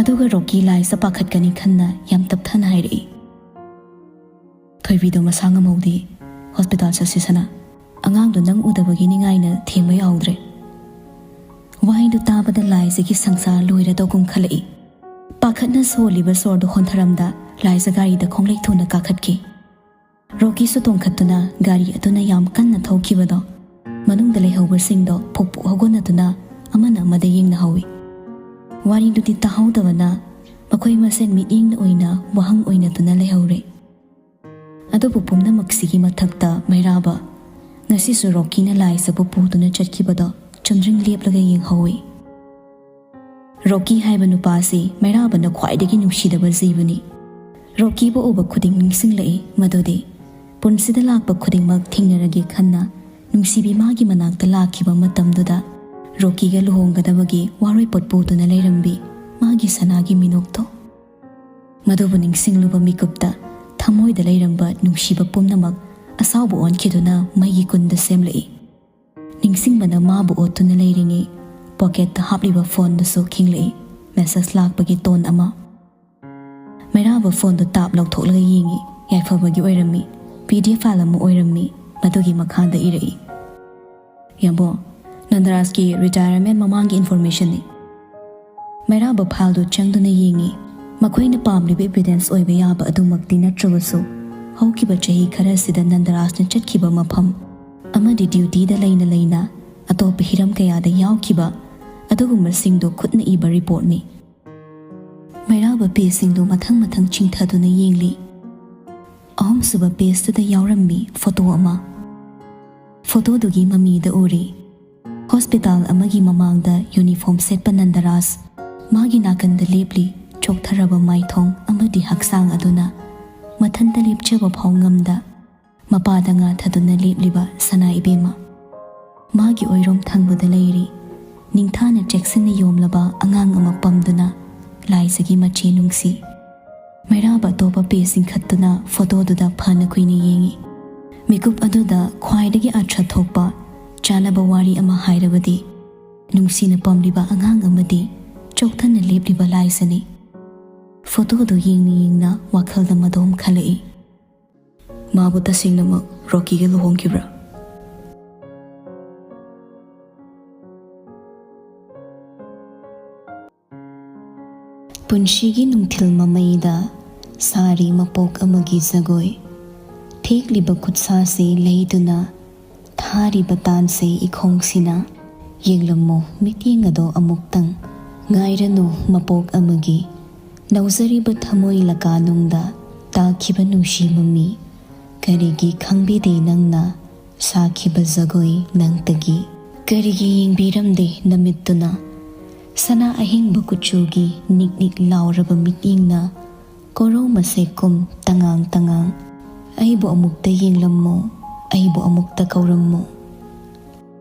ꯑꯗꯨꯒ ꯔꯣꯀꯤ ꯂꯥꯏꯖ ꯄꯥꯈꯠꯀꯅꯤ ꯈꯟꯅ ꯌꯥꯝ ꯇꯞꯊꯅ ꯍꯥꯏꯔꯛꯏ, "ꯊꯣꯏꯕꯤꯗꯣ ꯃꯁꯥ ꯉꯝꯍꯧꯗꯦ, ꯍꯣꯁꯄꯤꯇꯥꯜ ꯆꯠꯁꯤ ꯁꯅꯥ꯫ ꯑꯉꯥꯡꯗꯣ ꯅꯪ ꯎꯗꯕꯒꯤ ꯅꯤꯡꯉꯥꯏꯅ ꯊꯦꯝꯕ ꯌꯥꯍꯧꯗ꯭ꯔꯦ꯫" ꯋꯥꯍꯩꯗꯨ ꯇꯥꯕꯗ ꯂꯥꯏꯖꯒꯤ ꯁꯪꯁꯥꯔ ꯂꯣꯏꯔꯗꯧꯒꯨꯝ ꯈꯜꯂꯛꯏ꯫ ꯄꯥꯈꯠꯅ ꯁꯣꯜꯂꯤꯕ ꯁꯣꯔꯗꯨ ꯍꯣꯟꯊꯔꯝꯗ ꯂꯥꯏꯖ ꯒꯥꯔꯤꯗ ꯈꯣꯡꯂꯩ ꯊꯨꯅ ꯀꯥꯈꯠꯈꯤ꯫ ꯔꯣꯀꯤꯁꯨ ꯇꯣꯡꯈꯠꯇꯨꯅ ꯒꯥꯔꯤ ꯑꯗꯨꯅ ꯌꯥꯝ ꯀꯟꯅ ꯊꯧꯈꯤꯕꯗꯣ ꯃꯅꯨꯡꯗ ꯂꯩꯍꯧꯕꯁꯤꯡꯗꯣ ꯐꯨꯛ ꯐꯨꯛ ꯍꯧꯒꯠꯅꯗꯨꯅ ꯑꯃꯅ ꯑꯃꯗ ꯌꯦꯡꯅꯍꯧꯏ꯫ ꯋꯥꯔꯤꯗꯨꯗꯤ ꯇꯥꯍꯧꯗꯕꯅ ꯃꯈꯣꯏ ꯃꯁꯦꯟ ꯃꯤꯠꯌꯦꯡꯅ ꯑꯣꯏꯅ ꯋꯥꯍꯪ ꯑꯣꯏꯅꯗꯨꯅ ꯂꯩꯍꯧꯔꯦ꯫ ꯑꯗꯨꯕꯨ ꯄꯨꯝꯅꯃꯛꯁꯤꯒꯤ ꯃꯊꯛꯇ ꯃꯩꯔꯥꯕ ꯉꯁꯤꯁꯨ ꯔꯣꯀꯤꯅ ꯂꯥꯏꯖꯕꯨ ꯄꯨꯗꯨꯅ ꯆꯠꯈꯤꯕꯗꯣ ꯆꯨꯝꯗ꯭ꯔꯤꯡ ꯂꯦꯞꯂꯒ ꯌꯦꯡꯍꯧꯏ꯫ ꯔꯣꯀꯤ ꯍꯥꯏꯕ ꯅꯨꯄꯥꯁꯤ ꯃꯩꯔꯥꯕꯅ ꯈ꯭ꯋꯥꯏꯗꯒꯤ ꯅꯨꯡꯁꯤꯗꯕ ꯖꯤꯕꯅꯤ꯫ ꯔꯣꯀꯤꯕꯨ ꯎꯕ ꯈꯨꯗꯤꯡ ꯅꯤꯡꯁꯤꯡꯂꯛꯏ ꯃꯗꯨꯗꯤ ꯄꯨꯟꯁꯤꯗ ꯂꯥꯛꯄ ꯈꯨꯗꯤꯡꯃꯛ ꯊꯦꯡꯅꯔꯒꯦ ꯈꯟꯅ ꯅꯨꯡꯁꯤꯕꯤ ꯃꯥꯒꯤ ꯃꯅꯥꯛꯇ ꯂꯥꯛꯈꯤꯕ ꯃꯇꯝꯗꯨꯗ ꯔꯣꯀꯤꯒ ꯂꯨꯍꯣꯡꯒꯗꯕꯒꯤ ꯋꯥꯔꯣꯏꯄꯣꯠ ꯄꯨꯗꯨꯅ ꯂꯩꯔꯝꯕꯤ ꯃꯥꯒꯤ ꯁꯅꯥꯒꯤ ꯃꯤꯅꯣꯛꯇꯣ꯫ ꯃꯗꯨꯕꯨ ꯅꯤꯡꯁꯤꯡꯂꯨꯕ ꯃꯤꯀꯨꯞꯇ ꯊꯃꯣꯏꯗ ꯂꯩꯔꯝꯕ ꯅꯨꯡꯁꯤꯕ ꯄꯨꯝꯅꯃꯛ ꯑꯁꯥꯎꯕ ꯑꯣꯟꯈꯤꯗꯨꯅ ꯃꯩꯒꯤ ꯀꯨꯟꯗ ꯁꯦꯝꯂꯛꯏ꯫ ꯅꯤꯡꯁꯤꯡꯕꯅ ꯃꯥꯕꯨ ꯑꯣꯠꯇꯨꯅ ꯂꯩꯔꯤꯉꯩ ꯄꯣꯀꯦꯠꯇ ꯍꯥꯞꯂꯤꯕ ꯐꯣꯟꯗꯨꯁꯨ ꯈꯤꯡꯂꯛꯏ꯫ ꯃꯦꯁꯦꯖ ꯂꯥꯛꯄꯒꯤ ꯇꯣꯟ ꯑꯃ꯫ ꯃꯩꯔꯥꯕ ꯐꯣꯟꯗꯨ ꯇꯥꯞ ꯂꯧꯊꯣꯛꯂꯒ ꯌꯦꯡꯉꯤ꯫ ꯌꯥꯏꯐꯕꯒꯤ ꯑꯣꯏꯔꯝꯃꯤ꯫ ꯄꯤ ꯗꯤ ꯑꯦꯐ ꯐꯥꯏꯜ ꯑꯃ ꯑꯣꯏꯔꯝꯃꯤ꯫ ꯃꯗꯨꯒꯤ ꯃꯈꯥꯗ ꯏꯔꯛꯏ, "ꯌꯥꯝꯕꯣ, ꯅꯟꯗꯔꯥꯖꯀꯤ ꯔꯤꯇꯥꯌꯔꯃꯦꯟ ꯃꯃꯥꯡꯒꯤ ꯏꯟꯐꯣꯔꯃꯦꯁꯟꯅꯤ꯫" ꯃꯩꯔꯥꯕ ꯐꯥꯏꯜꯗꯨ ꯆꯪꯗꯨꯅ ꯌꯦꯡꯉꯤ꯫ ꯃꯈꯣꯏꯅ ꯄꯥꯝꯂꯤꯕ ꯏꯚꯤꯗꯦꯟꯁ ꯑꯣꯏꯕ ꯌꯥꯕ ꯑꯗꯨꯃꯛꯇꯤ ꯅꯠꯇ꯭ꯔꯕꯁꯨ, ꯍꯧꯈꯤꯕ ꯆꯍꯤ ꯈꯔꯁꯤꯗ ꯅꯟꯗꯔꯥꯖꯅ ꯆꯠꯈꯤꯕ ꯃꯐꯝ ꯑꯃꯗꯤ ꯗ꯭ꯌꯨꯇꯤꯗ ꯂꯩꯅ ꯂꯩꯅ ꯑꯇꯣꯞꯄ ꯍꯤꯔꯝ ꯀꯌꯥꯗ ꯌꯥꯎꯈꯤꯕ ꯑꯗꯨꯒꯨꯝꯕꯁꯤꯡꯗꯣ ꯈꯨꯠꯅ ꯏꯕ ꯔꯤꯄꯣꯔꯠꯅꯤ꯫ ꯃꯩꯔꯥꯕ ꯄꯦꯖꯁꯤꯡꯗꯨ ꯃꯊꯪ ꯃꯊꯪ ꯆꯤꯡꯊꯗꯨꯅ ꯌꯦꯡꯂꯤ꯫ ꯑꯍꯨꯝꯁꯨꯕ ꯄꯦꯖꯇꯨꯗ ꯌꯥꯎꯔꯝꯃꯤ ꯐꯣꯇꯣ ꯑꯃ꯫ ꯐꯣꯇꯣꯗꯨꯒꯤ ꯃꯃꯤꯗ ꯎꯔꯤ ꯍꯣꯁꯄꯤꯇꯥꯜ ꯑꯃꯒꯤ ꯃꯃꯥꯡꯗ ꯌꯨꯅꯤꯐꯣꯔꯝ ꯁꯦꯠꯄ ꯅꯟꯗꯔꯥꯖ ꯃꯥꯒꯤ ꯅꯥꯀꯟꯗ ꯂꯦꯞꯂꯤ꯫ ꯆꯣꯛꯊꯔꯕ ꯃꯥꯏꯊꯣꯡ ꯑꯃꯗꯤ ꯍꯛꯆꯥꯡ ꯑꯗꯨꯅ ꯃꯊꯟꯇ ꯂꯦꯞꯆꯕ ꯐꯥꯎ ꯉꯝꯗ ꯃꯄꯥꯗ ꯉꯥꯊꯗꯨꯅ ꯂꯦꯞꯂꯤꯕ ꯁꯅꯥ ꯏꯕꯦꯝꯃ꯫ ꯃꯥꯒꯤ ꯑꯣꯏꯔꯣꯝ ꯊꯪꯕꯗ ꯂꯩꯔꯤ ꯅꯤꯡꯊꯥꯅ ꯆꯦꯛꯁꯤꯟꯅ ꯌꯣꯝꯂꯕ ꯑꯉꯥꯡ ꯑꯃ ꯄꯝꯗꯨꯅ ꯂꯥꯏꯖꯒꯤ ꯃꯆꯦ ꯅꯨꯡꯁꯤ꯫ ꯃꯩꯔꯥꯕ ꯑꯇꯣꯞꯄ ꯄꯦ ꯆꯤꯡꯈꯠꯇꯨꯅ ꯐꯣꯇꯣꯗꯨꯗ ꯐꯅ ꯀꯨꯏꯅ ꯌꯦꯡꯏ꯫ ꯃꯤꯀꯨꯞ ꯑꯗꯨꯗ ꯈ꯭ꯋꯥꯏꯗꯒꯤ ꯑꯥꯔꯊ ꯊꯣꯛꯄ ꯆꯥꯅꯕ ꯋꯥꯔꯤ ꯑꯃ ꯍꯥꯏꯔꯕꯗꯤ ꯅꯨꯡꯁꯤꯅ ꯄꯝꯂꯤꯕ ꯑꯉꯥꯡ ꯑꯃꯗꯤ ꯆꯣꯛꯊꯅ ꯂꯦꯞꯂꯤꯕ ꯂꯥꯏꯖꯅꯤ꯫ ꯐꯣꯇꯣꯗꯨ ꯌꯦꯡꯅ ꯌꯦꯡꯅ ꯋꯥꯈꯜꯗ ꯃꯗꯣꯝ ꯈꯜꯂꯛꯏ꯫ ꯃꯥꯕꯨ ꯇꯁꯦꯡꯅꯃꯛ ꯔꯣꯀꯤꯒ ꯂꯨꯍꯣꯡꯈꯤꯕ꯭ꯔꯥ? ꯄꯨꯟꯁꯤꯒꯤ ꯅꯨꯡꯊꯤꯜ ꯃꯃꯩꯗ ꯁꯥꯔꯤ ꯃꯄꯣꯛ ꯑꯃꯒꯤ ꯖꯒꯣꯏ꯫ ꯊꯦꯛꯂꯤꯕ ꯈꯨꯠꯁꯥꯁꯤ ꯂꯩꯗꯨꯅ ꯊꯥꯔꯤꯕ ꯇꯥꯟꯁꯦ ꯏꯈꯣꯡꯁꯤꯅ꯫ ꯌꯦꯡꯂꯝꯃꯣ ꯃꯤꯠꯌꯦꯡ ꯑꯗꯣ ꯑꯃꯨꯛꯇꯪ꯫ ꯉꯥꯏꯔꯅꯨ ꯃꯄꯣꯛ ꯑꯃꯒꯤ꯫ ꯅꯧꯖꯔꯤꯕ ꯊꯃꯣꯏ ꯂꯀꯥꯅꯨꯡꯗ ꯇꯥꯈꯤꯕ ꯅꯨꯡꯁꯤ ꯃꯃꯤ꯫ ꯀꯔꯤꯒꯤ ꯈꯪꯕꯤꯗꯦ ꯅꯪꯅ ꯁꯥꯈꯤꯕ ꯖꯒꯣꯏ ꯅꯪꯇꯒꯤ? ꯀꯔꯤꯒꯤ ꯌꯦꯡꯕꯤꯔꯝꯗꯦ ꯅꯃꯤꯠꯇꯨꯅ? ꯁꯅꯥ ꯑꯍꯤꯡꯕ ꯀꯨꯆꯨꯒꯤ ꯅꯤꯛ ꯅꯤꯛ ꯂꯥꯎꯔꯕ ꯃꯤꯠꯌꯦꯡꯅ ꯀꯣꯔꯧ ꯃꯁꯦꯛꯀꯨꯝ ꯇꯉꯥꯡ ꯇꯉꯥꯡ꯫ ꯑꯩꯕꯨ ꯑꯃꯨꯛꯇ ꯌꯦꯡꯂꯝꯃꯣ, ꯑꯩꯕꯨ ꯑꯃꯨꯛꯇ ꯀꯧꯔꯝꯃꯣ꯫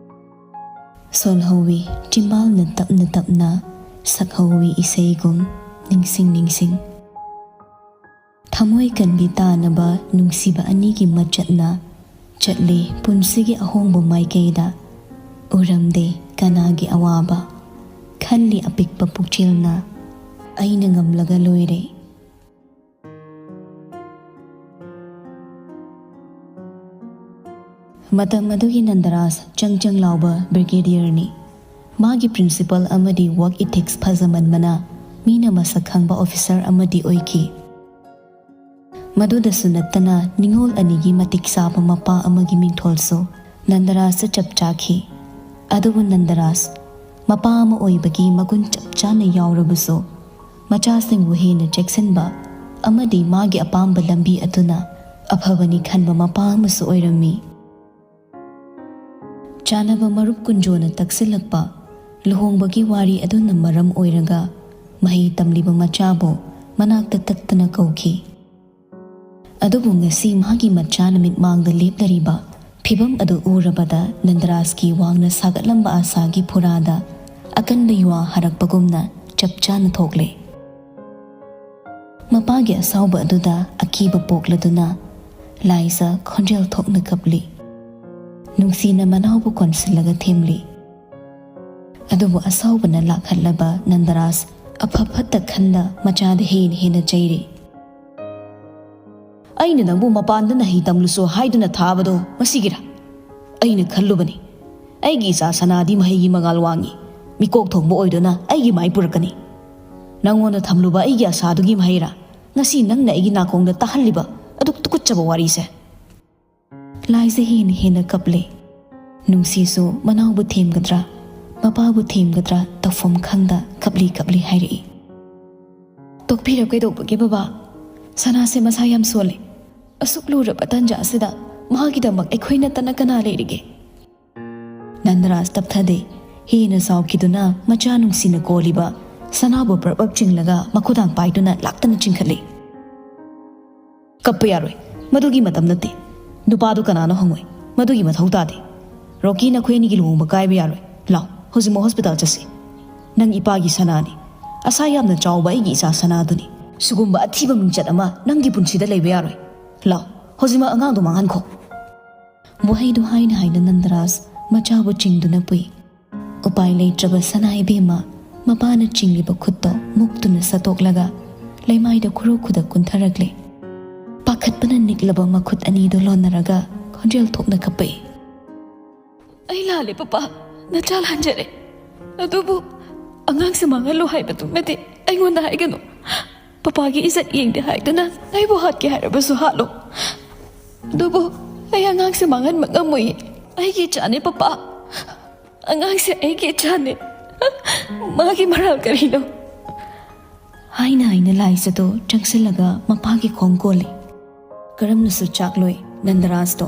ꯁꯣꯜꯍꯧꯋꯤ ꯆꯤꯝꯕꯥꯜꯅ ꯇꯞꯅ ꯇꯞꯅ ꯁꯛꯍꯧꯋꯤ ꯏꯁꯩꯒꯨꯝ ꯅꯤꯡꯁꯤꯡ ꯅꯤꯡꯁꯤꯡ꯫ ꯊꯃꯣꯏ ꯀꯟꯕꯤ ꯇꯥꯅꯕ ꯅꯨꯡꯁꯤꯕ ꯑꯅꯤꯒꯤ ꯃꯆꯠꯅ ꯆꯠꯂꯤ ꯄꯨꯟꯁꯤꯒꯤ ꯑꯍꯣꯡꯕ ꯃꯥꯏꯀꯩꯗ꯫ ꯎꯔꯝꯗꯦ ꯀꯅꯥꯒꯤ ꯑꯋꯥꯕ꯫ ꯈꯜꯂꯤ ꯑꯄꯤꯛꯄ ꯄꯨꯛꯆꯦꯜꯅ ꯑꯩꯅ ꯉꯝꯂꯒ ꯂꯣꯏꯔꯦ꯫ ꯃꯇꯝ ꯑꯗꯨꯒꯤ ꯅꯟꯗꯔꯥꯖ ꯆꯪ ꯆꯪ ꯂꯥꯎꯕ ꯕ꯭ꯔꯤꯒꯦꯗꯤꯌꯔꯅꯤ꯫ ꯃꯥꯒꯤ ꯄ꯭ꯔꯤꯟꯁꯤꯄꯜ ꯑꯃꯗꯤ ꯋꯥꯔꯛ ꯏꯊꯤꯛꯁ ꯐꯖꯃꯟꯕꯅ ꯃꯤꯅ ꯃꯁꯛ ꯈꯪꯕ ꯑꯣꯐꯤꯁꯔ ꯑꯃꯗꯤ ꯑꯣꯏꯈꯤ꯫ ꯃꯗꯨꯗꯁꯨ ꯅꯠꯇꯅ ꯅꯤꯉꯣꯜ ꯑꯅꯤꯒꯤ ꯃꯇꯤꯛ ꯆꯥꯕ ꯃꯄꯥ ꯑꯃꯒꯤ ꯃꯤꯡꯊꯣꯜꯁꯨ ꯅꯟꯗꯔꯥꯖꯇ ꯆꯞ ꯆꯥꯈꯤ꯫ ꯑꯗꯨꯕꯨ ꯅꯟꯗꯔꯥꯖ ꯃꯄꯥ ꯑꯃ ꯑꯣꯏꯕꯒꯤ ꯃꯒꯨꯟ ꯆꯞ ꯆꯥꯅ ꯌꯥꯎꯔꯕꯁꯨ, ꯃꯆꯥꯁꯤꯡꯕꯨ ꯍꯦꯟꯅ ꯆꯦꯛꯁꯤꯟꯕ ꯑꯃꯗꯤ ꯃꯥꯒꯤ ꯑꯄꯥꯝꯕ ꯂꯝꯕꯤ ꯑꯗꯨꯅ ꯑꯐꯕꯅꯤ ꯈꯟꯕ ꯃꯄꯥ ꯑꯃꯁꯨ ꯑꯣꯏꯔꯝꯃꯤ꯫ ꯆꯥꯅꯕ ꯃꯔꯨꯞ ꯀꯨꯟꯖꯣꯅ ꯇꯛꯁꯤꯜꯂꯛꯄ ꯂꯨꯍꯣꯡꯕꯒꯤ ꯋꯥꯔꯤ ꯑꯗꯨꯅ ꯃꯔꯝ ꯑꯣꯏꯔꯒ, ꯃꯍꯩ ꯇꯝꯂꯤꯕ ꯃꯆꯥꯕꯨ ꯃꯅꯥꯛꯇ ꯇꯠꯇꯅ ꯀꯧꯈꯤ꯫ ꯑꯗꯨꯕꯨ ꯉꯁꯤ ꯃꯍꯥꯛꯀꯤ ꯃꯆꯥꯅ ꯃꯤꯠꯃꯥꯡꯗ ꯂꯦꯞꯂꯔꯤꯕ ꯐꯤꯚꯝ ꯑꯗꯨ ꯎꯔꯕꯗ, ꯅꯟꯗꯔꯥꯖꯀꯤ ꯋꯥꯡꯅ ꯁꯥꯒꯠꯂꯝꯕ ꯑꯥꯁꯥꯒꯤ ꯐꯨꯔꯥꯗ ꯑꯀꯟꯕ ꯌꯨꯍꯥ ꯍꯥꯔꯛꯄꯒꯨꯝꯅ ꯆꯞ ꯆꯥꯅ ꯊꯣꯛꯂꯦ꯫ ꯃꯄꯥꯒꯤ ꯑꯁꯥꯎꯕ ꯑꯗꯨꯗ ꯑꯀꯤꯕ ꯄꯣꯛꯂꯗꯨꯅ, ꯂꯥꯏꯖ ꯈꯣꯟꯖꯦꯜ ꯊꯣꯛꯅ ꯀꯞꯂꯤ꯫ ꯅꯨꯡꯁꯤꯅ ꯃꯅꯥꯎꯕꯨ ꯀꯣꯟꯁꯤꯜꯂꯒ ꯊꯦꯝꯂꯤ꯫ ꯑꯗꯨꯕꯨ ꯑꯁꯥꯎꯕꯅ ꯂꯥꯛꯍꯜꯂꯕ ꯅꯟꯗꯔꯥꯖ ꯑꯐ ꯐꯠꯇ ꯈꯟꯗ, ꯃꯆꯥꯗ ꯍꯦꯟꯅ ꯍꯦꯟꯅ ꯆꯩꯔꯤ꯫ "ꯑꯩꯅ ꯅꯪꯕꯨ ꯃꯄꯥꯟꯗ ꯃꯍꯩ ꯇꯝꯂꯨꯆꯣ ꯍꯥꯏꯗꯨꯅ ꯊꯥꯕꯗꯣ ꯃꯁꯤꯒꯤꯔꯥ? ꯑꯩꯅ ꯈꯜꯂꯨꯕꯅꯤ, ꯑꯩꯒꯤ ꯏꯆꯥ ꯁꯅꯥꯗꯤ ꯃꯍꯩꯒꯤ ꯃꯉꯥꯜ ꯋꯥꯡꯉꯤ, ꯃꯤꯀꯣꯛ ꯊꯣꯡꯕ ꯑꯣꯏꯗꯨꯅ ꯑꯩꯒꯤ ꯃꯥꯏ ꯄꯨꯔꯛꯀꯅꯤ꯫ ꯅꯪꯉꯣꯟꯗ ꯊꯝꯂꯨꯕ ꯑꯩꯒꯤ ꯑꯁꯥꯗꯨꯒꯤ ꯃꯍꯩꯔꯥ ꯉꯁꯤ ꯅꯪꯅ ꯑꯩꯒꯤ ꯅꯥꯀꯣꯡꯗ ꯇꯥꯍꯜꯂꯤꯕ ꯑꯗꯨꯛ ꯇꯨꯀꯠꯆꯕ ꯋꯥꯔꯤꯁꯦ?" ꯂꯥꯏꯖ ꯍꯦꯟꯅ ꯍꯦꯟꯅ ꯀꯞꯂꯦ꯫ ꯅꯨꯡꯁꯤꯁꯨ ꯃꯅꯥꯎꯕꯨ ꯊꯦꯝꯒꯗ꯭ꯔꯥ, ꯃꯄꯥꯕꯨ ꯊꯦꯝꯒꯗ꯭ꯔꯥ ꯇꯧꯐꯝ ꯈꯪꯗ ꯀꯞꯂꯤ ꯀꯞꯂꯤ ꯍꯥꯏꯔꯛꯏ꯫ "ꯇꯣꯛꯄꯤꯔꯕ ꯀꯩꯗꯧꯕꯒꯦ ꯕꯕꯥ? ꯁꯅꯥꯁꯦ ꯃꯁꯥ ꯌꯥꯝ ꯁꯣꯜꯂꯦ꯫ ꯑꯁꯨꯛ ꯂꯨꯔꯕ ꯇꯟꯖꯥ ꯑꯁꯤꯗ ꯃꯍꯥꯛꯀꯤꯗꯃꯛ ꯑꯩꯈꯣꯏ ꯅꯠꯇꯅ ꯀꯅꯥ ꯂꯩꯔꯤꯒꯦ?" ꯅꯟꯗꯔꯥꯖ ꯇꯞꯊꯗꯦ꯫ ꯍꯦꯟꯅ ꯁꯥꯎꯈꯤꯗꯨꯅ ꯃꯆꯥ ꯅꯨꯡꯁꯤꯅ ꯀꯣꯜꯂꯤꯕ ꯁꯅꯥꯕꯨ ꯄ꯭ꯔꯞ ꯄ꯭ꯔꯞ ꯆꯤꯡꯂꯒ ꯃꯈꯨꯗꯥꯡ ꯄꯥꯏꯗꯨꯅ ꯂꯥꯛꯇꯅ ꯆꯤꯡꯈꯠꯂꯤ꯫ "ꯀꯞꯄ ꯌꯥꯔꯣꯏ, ꯃꯗꯨꯒꯤ ꯃꯇꯝ ꯅꯠꯇꯦ꯫ ꯅꯨꯄꯥꯗꯨ ꯀꯅꯥꯅꯣ ꯍꯪꯉꯣꯏ, ꯃꯗꯨꯒꯤ ꯃꯊꯧ ꯇꯥꯗꯦ꯫ ꯔꯣꯀꯤ, ꯅꯈꯣꯏ ꯑꯅꯤꯒꯤ ꯂꯨꯍꯣꯡꯕ ꯀꯥꯏꯕ ꯌꯥꯔꯣꯏ꯫ ꯂꯥꯎ, ꯍꯧꯖꯤꯛꯃꯛ ꯍꯣꯁꯄꯤꯇꯥꯜ ꯆꯠꯁꯤ꯫ ꯅꯪ ꯏꯄꯥꯒꯤ ꯁꯅꯥꯅꯤ, ꯑꯁꯥ ꯌꯥꯝꯅ ꯆꯥꯎꯕ ꯑꯩꯒꯤ ꯏꯆꯥ ꯁꯅꯥꯗꯨꯅꯤ꯫ ꯁꯤꯒꯨꯝꯕ ꯑꯊꯤꯕ ꯃꯤꯡꯆꯠ ꯑꯃ ꯅꯪꯒꯤ ꯄꯨꯟꯁꯤꯗ ꯂꯩꯕ ꯌꯥꯔꯣꯏ꯫ ꯂꯥꯎ, ꯍꯧꯖꯤꯛꯃꯛ ꯑꯉꯥꯡꯗꯨ ꯃꯥꯡꯍꯟꯈꯣ꯫" ꯋꯥꯍꯩꯗꯨ ꯍꯥꯏꯅ ꯍꯥꯏꯅ ꯅꯟꯗꯔꯥꯖ ꯃꯆꯥꯕꯨ ꯆꯤꯡꯗꯨꯅ ꯄꯨꯏ꯫ ꯎꯄꯥꯏ ꯂꯩꯇ꯭ꯔꯕ ꯁꯅꯥ ꯏꯕꯦꯝꯃ ꯃꯄꯥꯅ ꯆꯤꯡꯂꯤꯕ ꯈꯨꯠꯇꯣ ꯃꯨꯛꯇꯨꯅ ꯁꯠꯇꯣꯛꯂꯒ ꯂꯩꯃꯥꯏꯗ ꯈꯨꯔꯨ ꯈꯨꯗ ꯀꯨꯟꯊꯔꯛꯂꯦ꯫ ꯄꯥꯈꯠꯄꯅ ꯅꯤꯛꯂꯕ ꯃꯈꯨꯠ ꯑꯅꯤꯗꯨ ꯂꯣꯟꯅꯔꯒ ꯈꯣꯟꯖꯦꯜ ꯊꯣꯛꯅ ꯀꯞꯄꯛꯏ꯫ "ꯑꯩ ꯂꯥꯜꯂꯦ ꯄꯄꯥ, ꯅꯆꯥ ꯂꯥꯟꯖꯔꯦ꯫ ꯑꯗꯨꯕꯨ ꯑꯉꯥꯡꯁꯦ ꯃꯥꯡꯍꯜꯂꯨ ꯍꯥꯏꯕꯗꯨꯃꯗꯤ ꯑꯩꯉꯣꯟꯗ ꯍꯥꯏꯒꯅꯨ꯫ ꯄꯄꯥꯒꯤ ꯏꯖꯠ ꯌꯦꯡꯗꯦ ꯍꯥꯏꯗꯨꯅ ꯑꯩꯕꯨ ꯍꯥꯠꯀꯦ ꯍꯥꯏꯔꯕꯁꯨ ꯍꯥꯠꯂꯣ꯫ ꯑꯗꯨꯕꯨ ꯑꯩ ꯑꯉꯥꯡꯁꯦ ꯃꯥꯡꯍꯟꯕ ꯉꯝꯃꯣꯏꯌꯦ꯫ ꯑꯩꯒꯤ ꯏꯆꯥꯅꯦ ꯄꯄꯥ, ꯑꯉꯥꯡꯁꯦ ꯑꯩꯒꯤ ꯏꯆꯥꯅꯦ꯫" ꯃꯥꯒꯤ ꯃꯔꯥꯜ ꯀꯔꯤꯅꯣ? ꯍꯥꯏꯅ ꯍꯥꯏꯅ ꯂꯥꯏꯁ ꯑꯗꯨ ꯆꯪꯁꯤꯜꯂꯒ ꯃꯄꯥꯒꯤ ꯈꯣꯡ ꯀꯣꯜꯂꯤ꯫ ꯀꯔꯝꯅꯁꯨ ꯆꯥꯛꯂꯣꯏ ꯅꯟꯗꯔꯥꯖꯇꯣ꯫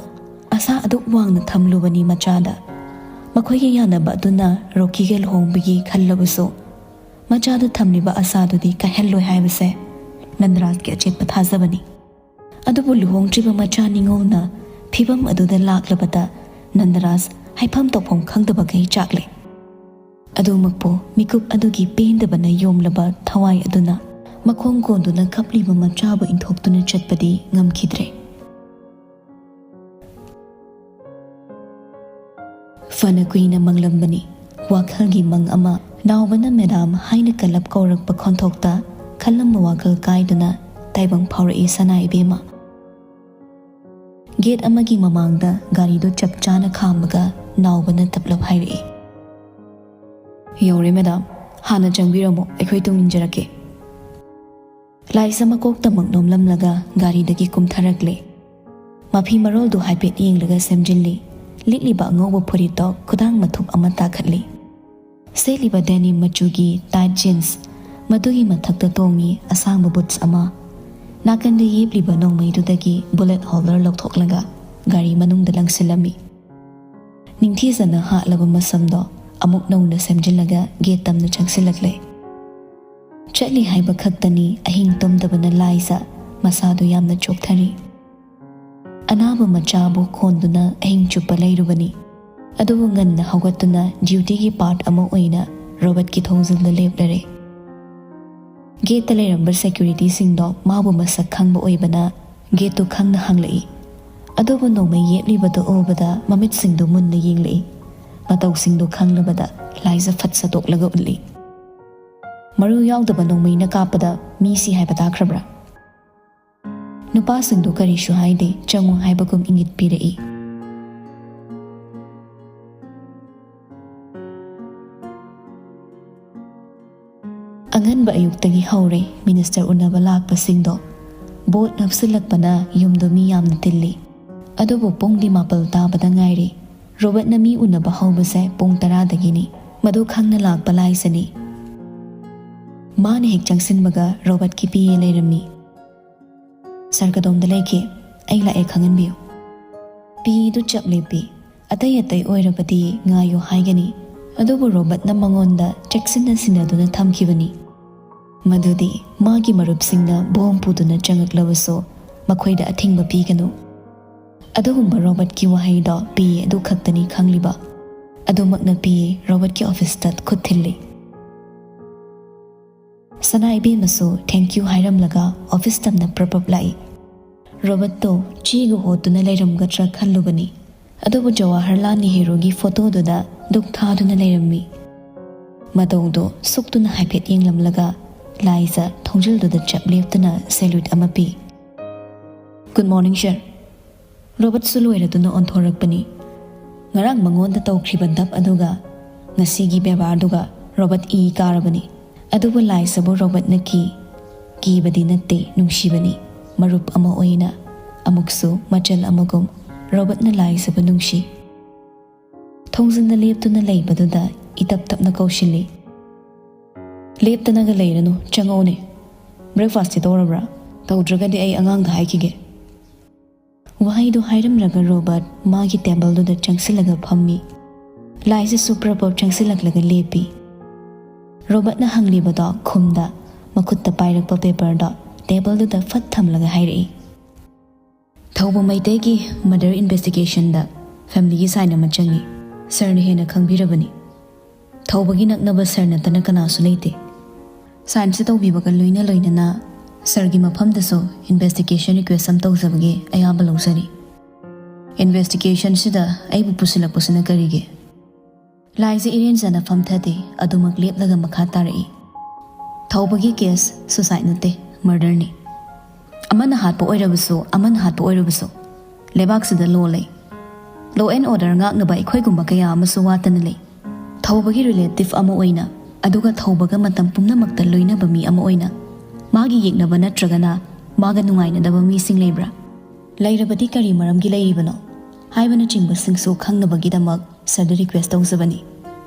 ꯑꯁꯥ ꯑꯗꯨꯛ ꯋꯥꯡꯅ ꯊꯝꯂꯨꯕꯅꯤ ꯃꯆꯥꯗ꯫ ꯃꯈꯣꯏꯒꯤ ꯌꯥꯅꯕ ꯑꯗꯨꯅ ꯔꯣꯀꯤꯒ ꯂꯨꯍꯣꯡꯕꯒꯤ ꯈꯜꯂꯕꯁꯨ, ꯃꯆꯥꯗ ꯊꯝꯂꯤꯕ ꯑꯁꯥꯗꯨꯗꯤ ꯀꯥꯏꯍꯜꯂꯣꯏ ꯍꯥꯏꯕꯁꯦ ꯅꯟꯗꯔꯥꯖꯀꯤ ꯑꯆꯦꯠꯄ ꯊꯥꯖꯕꯅꯤ꯫ ꯑꯗꯨꯕꯨ ꯂꯨꯍꯣꯡꯗ꯭ꯔꯤꯕ ꯃꯆꯥ ꯅꯤꯉꯣꯜꯅ ꯐꯤꯚꯝ ꯑꯗꯨꯗ ꯂꯥꯛꯂꯕꯗ ꯅꯟꯗꯔꯥꯖ ꯍꯥꯏꯐꯝ ꯇꯧꯐꯝ ꯈꯪꯗꯕꯈꯩ ꯆꯥꯛꯂꯦ꯫ ꯑꯗꯨꯃꯛꯄꯨ ꯃꯤꯀꯨꯞ ꯑꯗꯨꯒꯤ ꯄꯦꯟꯗꯕꯅ ꯌꯣꯝꯂꯕ ꯊꯋꯥꯏ ꯑꯗꯨꯅ ꯃꯈꯣꯡ ꯀꯣꯟꯗꯨꯅ ꯀꯞꯂꯤꯕ ꯃꯆꯥꯕꯨ ꯏꯟꯊꯣꯛꯇꯨꯅ ꯆꯠꯄꯗꯤ ꯉꯝꯈꯤꯗ꯭ꯔꯦ꯫ ꯐꯅ ꯀꯨꯏꯅ ꯃꯪꯂꯝꯕꯅꯤ꯫ ꯋꯥꯈꯜꯒꯤ ꯃꯪ ꯑꯃ꯫ ꯅꯥꯎꯕꯅ "ꯃꯦꯗꯥꯝ" ꯍꯥꯏꯅ ꯀꯜꯂꯞ ꯀꯧꯔꯛꯄ ꯈꯣꯟꯊꯣꯛꯇ ꯈꯜꯂꯝꯕ ꯋꯥꯈꯜ ꯀꯥꯏꯗꯨꯅ ꯇꯥꯏꯕꯪ ꯐꯥꯎꯔꯛꯏ ꯁꯅꯥ ꯏꯕꯦꯝꯃ꯫ ꯒꯦꯠ ꯑꯃꯒꯤ ꯃꯃꯥꯡꯗ ꯒꯥꯔꯤꯗꯨ ꯆꯞ ꯆꯥꯅ ꯈꯥꯝꯃꯒ ꯅꯥꯎꯕꯅ ꯇꯞꯂꯞ ꯍꯥꯏꯔꯛꯏ, "ꯌꯧꯔꯦ ꯃꯦꯗꯥꯝ, ꯍꯥꯟꯅ ꯆꯪꯕꯤꯔꯝꯃꯣ, ꯑꯩꯈꯣꯏ ꯇꯨꯡ ꯏꯟꯖꯔꯛꯀꯦ"꯫ ꯂꯥꯏꯁ ꯃꯀꯣꯛꯇꯃꯛ ꯅꯣꯝꯂꯝꯂꯒ ꯒꯥꯔꯤꯗꯒꯤ ꯀꯨꯝꯊꯔꯛꯂꯦ꯫ ꯃꯐꯤ ꯃꯔꯣꯜꯗꯨ ꯍꯥꯏꯐꯦꯠ ꯌꯦꯡꯂꯒ ꯁꯦꯝꯖꯤꯜꯂꯤ꯫ ꯂꯤꯠꯂꯤꯕ ꯑꯉꯧꯕ ꯐꯨꯔꯤꯠꯇꯣ ꯈꯨꯗꯥꯡ ꯃꯊꯨꯞ ꯑꯃ ꯇꯥꯈꯠꯂꯤ꯫ ꯁꯦꯠꯂꯤꯕ ꯗꯦꯅꯤꯝ ꯃꯆꯨꯒꯤ ꯇꯥꯏꯠ ꯖꯤꯟꯁ, ꯃꯗꯨꯒꯤ ꯃꯊꯛꯇ ꯇꯣꯡꯉꯤ ꯑꯁꯥꯡꯕ ꯕꯨꯠꯁ ꯑꯃ꯫ ꯅꯥꯀꯟꯗ ꯌꯦꯞꯂꯤꯕ ꯅꯣꯡꯃꯩꯗꯨꯗꯒꯤ ꯕꯨꯂꯦꯠ ꯍꯣꯜꯗꯔ ꯂꯧꯊꯣꯛꯂꯒ ꯒꯥꯔꯤ ꯃꯅꯨꯡꯗ ꯂꯪꯁꯤꯜꯂꯝꯃꯤ꯫ ꯅꯤꯡꯊꯤꯖꯅ ꯍꯥꯠꯂꯕ ꯃꯁꯝꯗꯣ ꯑꯃꯨꯛ ꯅꯧꯅ ꯁꯦꯝꯖꯤꯜꯂꯒ ꯒꯦꯠ ꯇꯝꯅ ꯆꯪꯁꯤꯜꯂꯛꯂꯦ꯫ ꯆꯠꯂꯤ ꯍꯥꯏꯕ ꯈꯛꯇꯅꯤ ꯑꯍꯤꯡ ꯇꯨꯝꯗꯕꯅ ꯂꯥꯏꯖ ꯃꯁꯥꯗꯨ ꯌꯥꯝꯅ ꯆꯣꯛꯊꯔꯤ꯫ ꯑꯅꯥꯕ ꯃꯆꯥꯕꯨ ꯈꯣꯟꯗꯨꯅ ꯑꯍꯤꯡ ꯆꯨꯞꯄ ꯂꯩꯔꯨꯕꯅꯤ꯫ ꯑꯗꯨꯕꯨ ꯉꯟꯅ ꯍꯧꯒꯠꯇꯨꯅ ꯗ꯭ꯌꯨꯇꯤꯒꯤ ꯄꯥꯔꯠ ꯑꯃ ꯑꯣꯏꯅ ꯔꯣꯕꯣꯠꯀꯤ ꯊꯣꯡꯖꯤꯜꯗ ꯂꯦꯞꯂꯔꯦ꯫ ꯒꯦꯠꯇ ꯂꯩꯔꯝꯕ ꯁꯦꯀ꯭ꯌꯨꯔꯤꯇꯤꯁꯤꯡꯗꯣ ꯃꯥꯕꯨ ꯃꯁꯛ ꯈꯪꯕ ꯑꯣꯏꯕꯅ ꯒꯦꯠꯇꯨ ꯈꯪꯅ ꯍꯥꯡꯂꯛꯏ꯫ ꯑꯗꯨꯕꯨ ꯅꯣꯡꯃꯩ ꯌꯦꯞꯂꯤꯕꯗꯨ ꯎꯕꯗ ꯃꯃꯤꯠꯁꯤꯡꯗꯨ ꯃꯨꯟꯅ ꯌꯦꯡꯂꯛꯏ꯫ ꯃꯇꯧꯁꯤꯡꯗꯨ ꯈꯪꯂꯕꯗ ꯂꯥꯏꯖ ꯐꯠ ꯁꯠꯇꯣꯛꯂꯒ ꯎꯠꯂꯤ꯫ "ꯃꯔꯨ ꯌꯥꯎꯗꯕ ꯅꯣꯡꯃꯩꯅ ꯀꯥꯞꯄꯗ ꯃꯤ ꯁꯤ ꯍꯥꯏꯕ ꯇꯥꯈ꯭ꯔꯕ꯭ꯔꯥ?" ꯅꯨꯄꯥꯁꯤꯡꯗꯨ ꯀꯔꯤꯁꯨ ꯍꯥꯏꯗꯦ, ꯆꯪꯉꯨ ꯍꯥꯏꯕꯒꯨꯝ ꯏꯪꯒꯤꯠ ꯄꯤꯔꯛꯏ꯫ ꯑꯉꯟꯕ ꯑꯌꯨꯛꯇꯒꯤ ꯍꯧꯔꯦ ꯃꯤꯅꯤꯁꯇꯔ ꯎꯅꯕ ꯂꯥꯛꯄꯁꯤꯡꯗꯣ꯫ ꯕꯣꯠ ꯅꯛꯁꯤꯜꯂꯛꯄꯅ ꯌꯨꯝꯗꯣ ꯃꯤ ꯌꯥꯝꯅ ꯇꯤꯜꯂꯤ꯫ ꯑꯗꯨꯕꯨ ꯄꯨꯡꯗꯤ ꯃꯥꯄꯜ ꯇꯥꯕꯗ ꯉꯥꯏꯔꯤ꯫ ꯔꯣꯕꯔꯠꯅ ꯃꯤ ꯎꯅꯕ ꯍꯧꯕꯁꯦ ꯄꯨꯡ ꯇꯔꯥꯗꯒꯤꯅꯤ꯫ ꯃꯗꯨ ꯈꯪꯅ ꯂꯥꯛꯄ ꯂꯥꯏꯁꯅꯤ꯫ ꯃꯥꯅ ꯍꯦꯛ ꯆꯪꯁꯤꯟꯕꯒ ꯔꯣꯕꯔꯠꯀꯤ ꯄꯤ ꯑꯦ ꯂꯩꯔꯝꯃꯤ꯫ "ꯁꯥꯔ ꯀꯗꯣꯝꯗ ꯂꯩꯒꯦ? ꯑꯩ ꯂꯥꯛꯑꯦ, ꯈꯪꯍꯟꯕꯤꯌꯨ꯫" ꯄꯤ ꯑꯦꯗꯨ ꯆꯞ ꯂꯦꯞꯄꯤ꯫ ꯑꯇꯩ ꯑꯇꯩ ꯑꯣꯏꯔꯕꯗꯤ ꯉꯥꯏꯌꯨ ꯍꯥꯏꯒꯅꯤ, ꯑꯗꯨꯕꯨ ꯔꯣꯕꯔꯠꯅ ꯃꯉꯣꯟꯗ ꯆꯦꯛꯁꯤꯟꯅ ꯁꯤꯟꯅꯗꯨꯅ ꯊꯝꯈꯤꯕꯅꯤ꯫ ꯃꯗꯨꯗꯤ ꯃꯥꯒꯤ ꯃꯔꯨꯞꯁꯤꯡꯅ ꯕꯣꯝ ꯄꯨꯗꯨꯅ ꯆꯪꯉꯛꯂꯕꯁꯨ ꯃꯈꯣꯏꯗ ꯑꯊꯤꯡꯕ ꯄꯤꯒꯅꯨ꯫ ꯑꯗꯨꯒꯨꯝꯕ ꯔꯣꯕꯔꯠꯀꯤ ꯋꯥꯍꯩꯗꯣ ꯄꯤ ꯑꯦ ꯑꯗꯨ ꯈꯛꯇꯅꯤ ꯈꯪꯂꯤꯕ꯫ ꯑꯗꯨꯃꯛꯅ ꯄꯤ ꯑꯦ ꯔꯣꯕꯔꯠꯀꯤ ꯑꯣꯐꯤꯁꯇ ꯈꯨꯠ ꯊꯤꯜꯂꯤ꯫ ꯁꯅꯥ ꯏꯕꯦꯝꯃꯁꯨ "Thank you" ꯍꯥꯏꯔꯝꯂꯒ ꯑꯣꯐꯤꯁ ꯇꯝꯅ ꯄ꯭ꯔꯞ ꯄ꯭ꯔꯞ ꯂꯥꯛꯏ꯫ ꯔꯣꯕꯔꯠꯇꯣ ꯆꯦꯒ ꯍꯣꯠꯇꯨꯅ ꯂꯩꯔꯝꯒꯗ꯭ꯔꯥ ꯈꯜꯂꯨꯕꯅꯤ, ꯑꯗꯨꯕꯨ ꯖꯋꯥꯍꯔꯂꯥꯜ ꯅꯦꯍꯔꯨꯒꯤ ꯐꯣꯇꯣꯗꯨꯗ ꯗꯨꯛ ꯊꯥꯗꯨꯅ ꯂꯩꯔꯝꯃꯤ꯫ ꯃꯇꯧꯗꯣ ꯁꯨꯛꯇꯨꯅ ꯍꯥꯏꯐꯦꯠ ꯌꯦꯡꯂꯝꯂꯒ ꯂꯥꯏꯖ ꯊꯣꯡꯖꯤꯜꯗꯨꯗ ꯆꯞ ꯂꯦꯞꯇꯨꯅ ꯁꯦꯂ꯭ꯌꯨꯠ ꯑꯃ ꯄꯤ꯫ "Good morning, sir." ꯔꯣꯕꯔꯠꯁꯨ ꯂꯣꯏꯔꯗꯨꯅ ꯑꯣꯟꯊꯣꯔꯛꯄꯅꯤ꯫ ꯉꯔꯥꯡ ꯃꯉꯣꯟꯗ ꯇꯧꯈ꯭ꯔꯤꯕ ꯗꯞ ꯑꯗꯨꯒ ꯉꯁꯤꯒꯤ ꯕꯦꯕꯥꯔꯗꯨꯒ ꯔꯣꯕꯔꯠ ꯏ ꯀꯥꯔꯕꯅꯤ꯫ ꯑꯗꯨꯕꯨ ꯂꯥꯏꯁꯕꯨ ꯔꯣꯕꯔꯠꯅ ꯀꯤ, ꯀꯤꯕꯗꯤ ꯅꯠꯇꯦ, ꯅꯨꯡꯁꯤꯕꯅꯤ꯫ ꯃꯔꯨꯞ ꯑꯃ ꯑꯣꯏꯅ ꯑꯃꯨꯛꯁꯨ ꯃꯆꯜ ꯑꯃꯒꯨꯝ ꯔꯣꯕꯔꯠꯅ ꯂꯥꯏꯁꯕꯨ ꯅꯨꯡꯁꯤ꯫ ꯊꯣꯡꯖꯤꯟꯗ ꯂꯦꯞꯇꯨꯅ ꯂꯩꯕꯗꯨꯗ ꯏꯇꯞ ꯇꯞꯅ ꯀꯧꯁꯤꯜꯂꯤ꯫ "ꯂꯦꯞꯇꯅꯒ ꯂꯩꯔꯅꯨ, ꯆꯪꯉꯛꯎꯅꯦ꯫ Breakfastꯇꯤ ꯇꯧꯔꯕ꯭ꯔꯥ? ꯇꯧꯗ꯭ꯔꯒꯗꯤ ꯑꯩ ꯑꯉꯥꯡꯗ ꯍꯥꯏꯈꯤꯒꯦ꯫" ꯋꯥꯍꯩꯗꯨ ꯍꯥꯏꯔꯝꯂꯒ ꯔꯣꯕꯔꯠ ꯃꯥꯒꯤ ꯇꯦꯕꯜꯗꯨꯗ ꯆꯪꯁꯤꯜꯂꯒ ꯐꯝꯃꯤ꯫ ꯂꯥꯏꯁꯤꯁꯨ ꯄ꯭ꯔꯞ ꯄ꯭ꯔꯞ ꯆꯪꯁꯤꯜꯂꯛꯂꯒ ꯂꯦꯞꯄꯤ꯫ ꯔꯣꯕꯔꯠꯅ ꯍꯪꯂꯤꯕꯗꯣ ꯈꯨꯝꯗ, ꯃꯈꯨꯠꯇ ꯄꯥꯏꯔꯛꯄ ꯄꯦꯄꯔꯗꯣ ꯇꯦꯕꯜꯗꯨꯗ ꯐꯠ ꯊꯝꯂꯒ ꯍꯥꯏꯔꯛꯏ, "ꯊꯧꯕ ꯃꯩꯇꯩꯒꯤ murder investigationꯗ familyꯒꯤ sign ꯑꯃ ꯆꯪꯉꯤ꯫ Sirꯅ ꯍꯦꯟꯅ ꯈꯪꯕꯤꯔꯕꯅꯤ꯫ ꯊꯧꯕꯒꯤ ꯅꯛꯅꯕ sir ꯅꯠꯇꯅ ꯀꯅꯥꯁꯨ ꯂꯩꯇꯦ꯫ Signꯁꯦ ꯇꯧꯕꯤꯕꯒ ꯂꯣꯏꯅ ꯂꯣꯏꯅꯅ sirꯒꯤ ꯃꯐꯝꯗꯁꯨ investigation request ꯑꯃ ꯇꯧꯖꯕꯒꯤ ꯑꯌꯥꯕ ꯂꯧꯖꯔꯤ꯫ Investigationꯁꯤꯗ ꯑꯩꯕꯨ ꯄꯨꯁꯤꯜꯂꯛꯄꯁꯤꯅ ꯀꯔꯤꯒꯤ?" ꯂꯥꯏꯁꯦ ꯏꯔꯦꯟꯖꯅ ꯐꯝꯊꯗꯦ, ꯑꯗꯨꯃꯛ ꯂꯦꯞꯂꯒ ꯃꯈꯥ ꯇꯥꯔꯛꯏ, "ꯊꯧꯕꯒꯤ case suicide ꯅꯠꯇꯦ, murderꯅꯤ꯫ ꯑꯃꯅ ꯍꯥꯠꯄ ꯑꯣꯏꯔꯕꯁꯨ, ꯑꯃꯅ ꯍꯥꯠꯄ ꯑꯣꯏꯔꯕꯁꯨ, ꯂꯩꯕꯥꯛꯁꯤꯗ law ꯂꯩ꯫ Law and order ꯉꯥꯛꯅꯕ ꯑꯩꯈꯣꯏꯒꯨꯝꯕ ꯀꯌꯥ ꯑꯃꯁꯨ ꯋꯥꯠꯇꯅ ꯂꯩ꯫ ꯊꯧꯕꯒꯤ relative ꯑꯃ ꯑꯣꯏꯅ, ꯑꯗꯨꯒ ꯊꯧꯕꯒ ꯃꯇꯝ ꯄꯨꯝꯅꯃꯛꯇ ꯂꯣꯏꯅꯕ ꯃꯤ ꯑꯃ ꯑꯣꯏꯅ, ꯃꯥꯒꯤ ꯌꯦꯛꯅꯕ ꯅꯠꯇ꯭ꯔꯒꯅ ꯃꯥꯒ ꯅꯨꯡꯉꯥꯏꯅꯗꯕ ꯃꯤꯁꯤꯡ ꯂꯩꯕ꯭ꯔꯥ? ꯂꯩꯔꯕꯗꯤ ꯀꯔꯤ ꯃꯔꯝꯒꯤ ꯂꯩꯔꯤꯕꯅꯣ?" ꯍꯥꯏꯕꯅꯆꯤꯡꯕꯁꯤꯡꯁꯨ ꯈꯪꯅꯕꯒꯤꯗꯃꯛ sirꯗ request ꯇꯧꯖꯕꯅꯤ꯫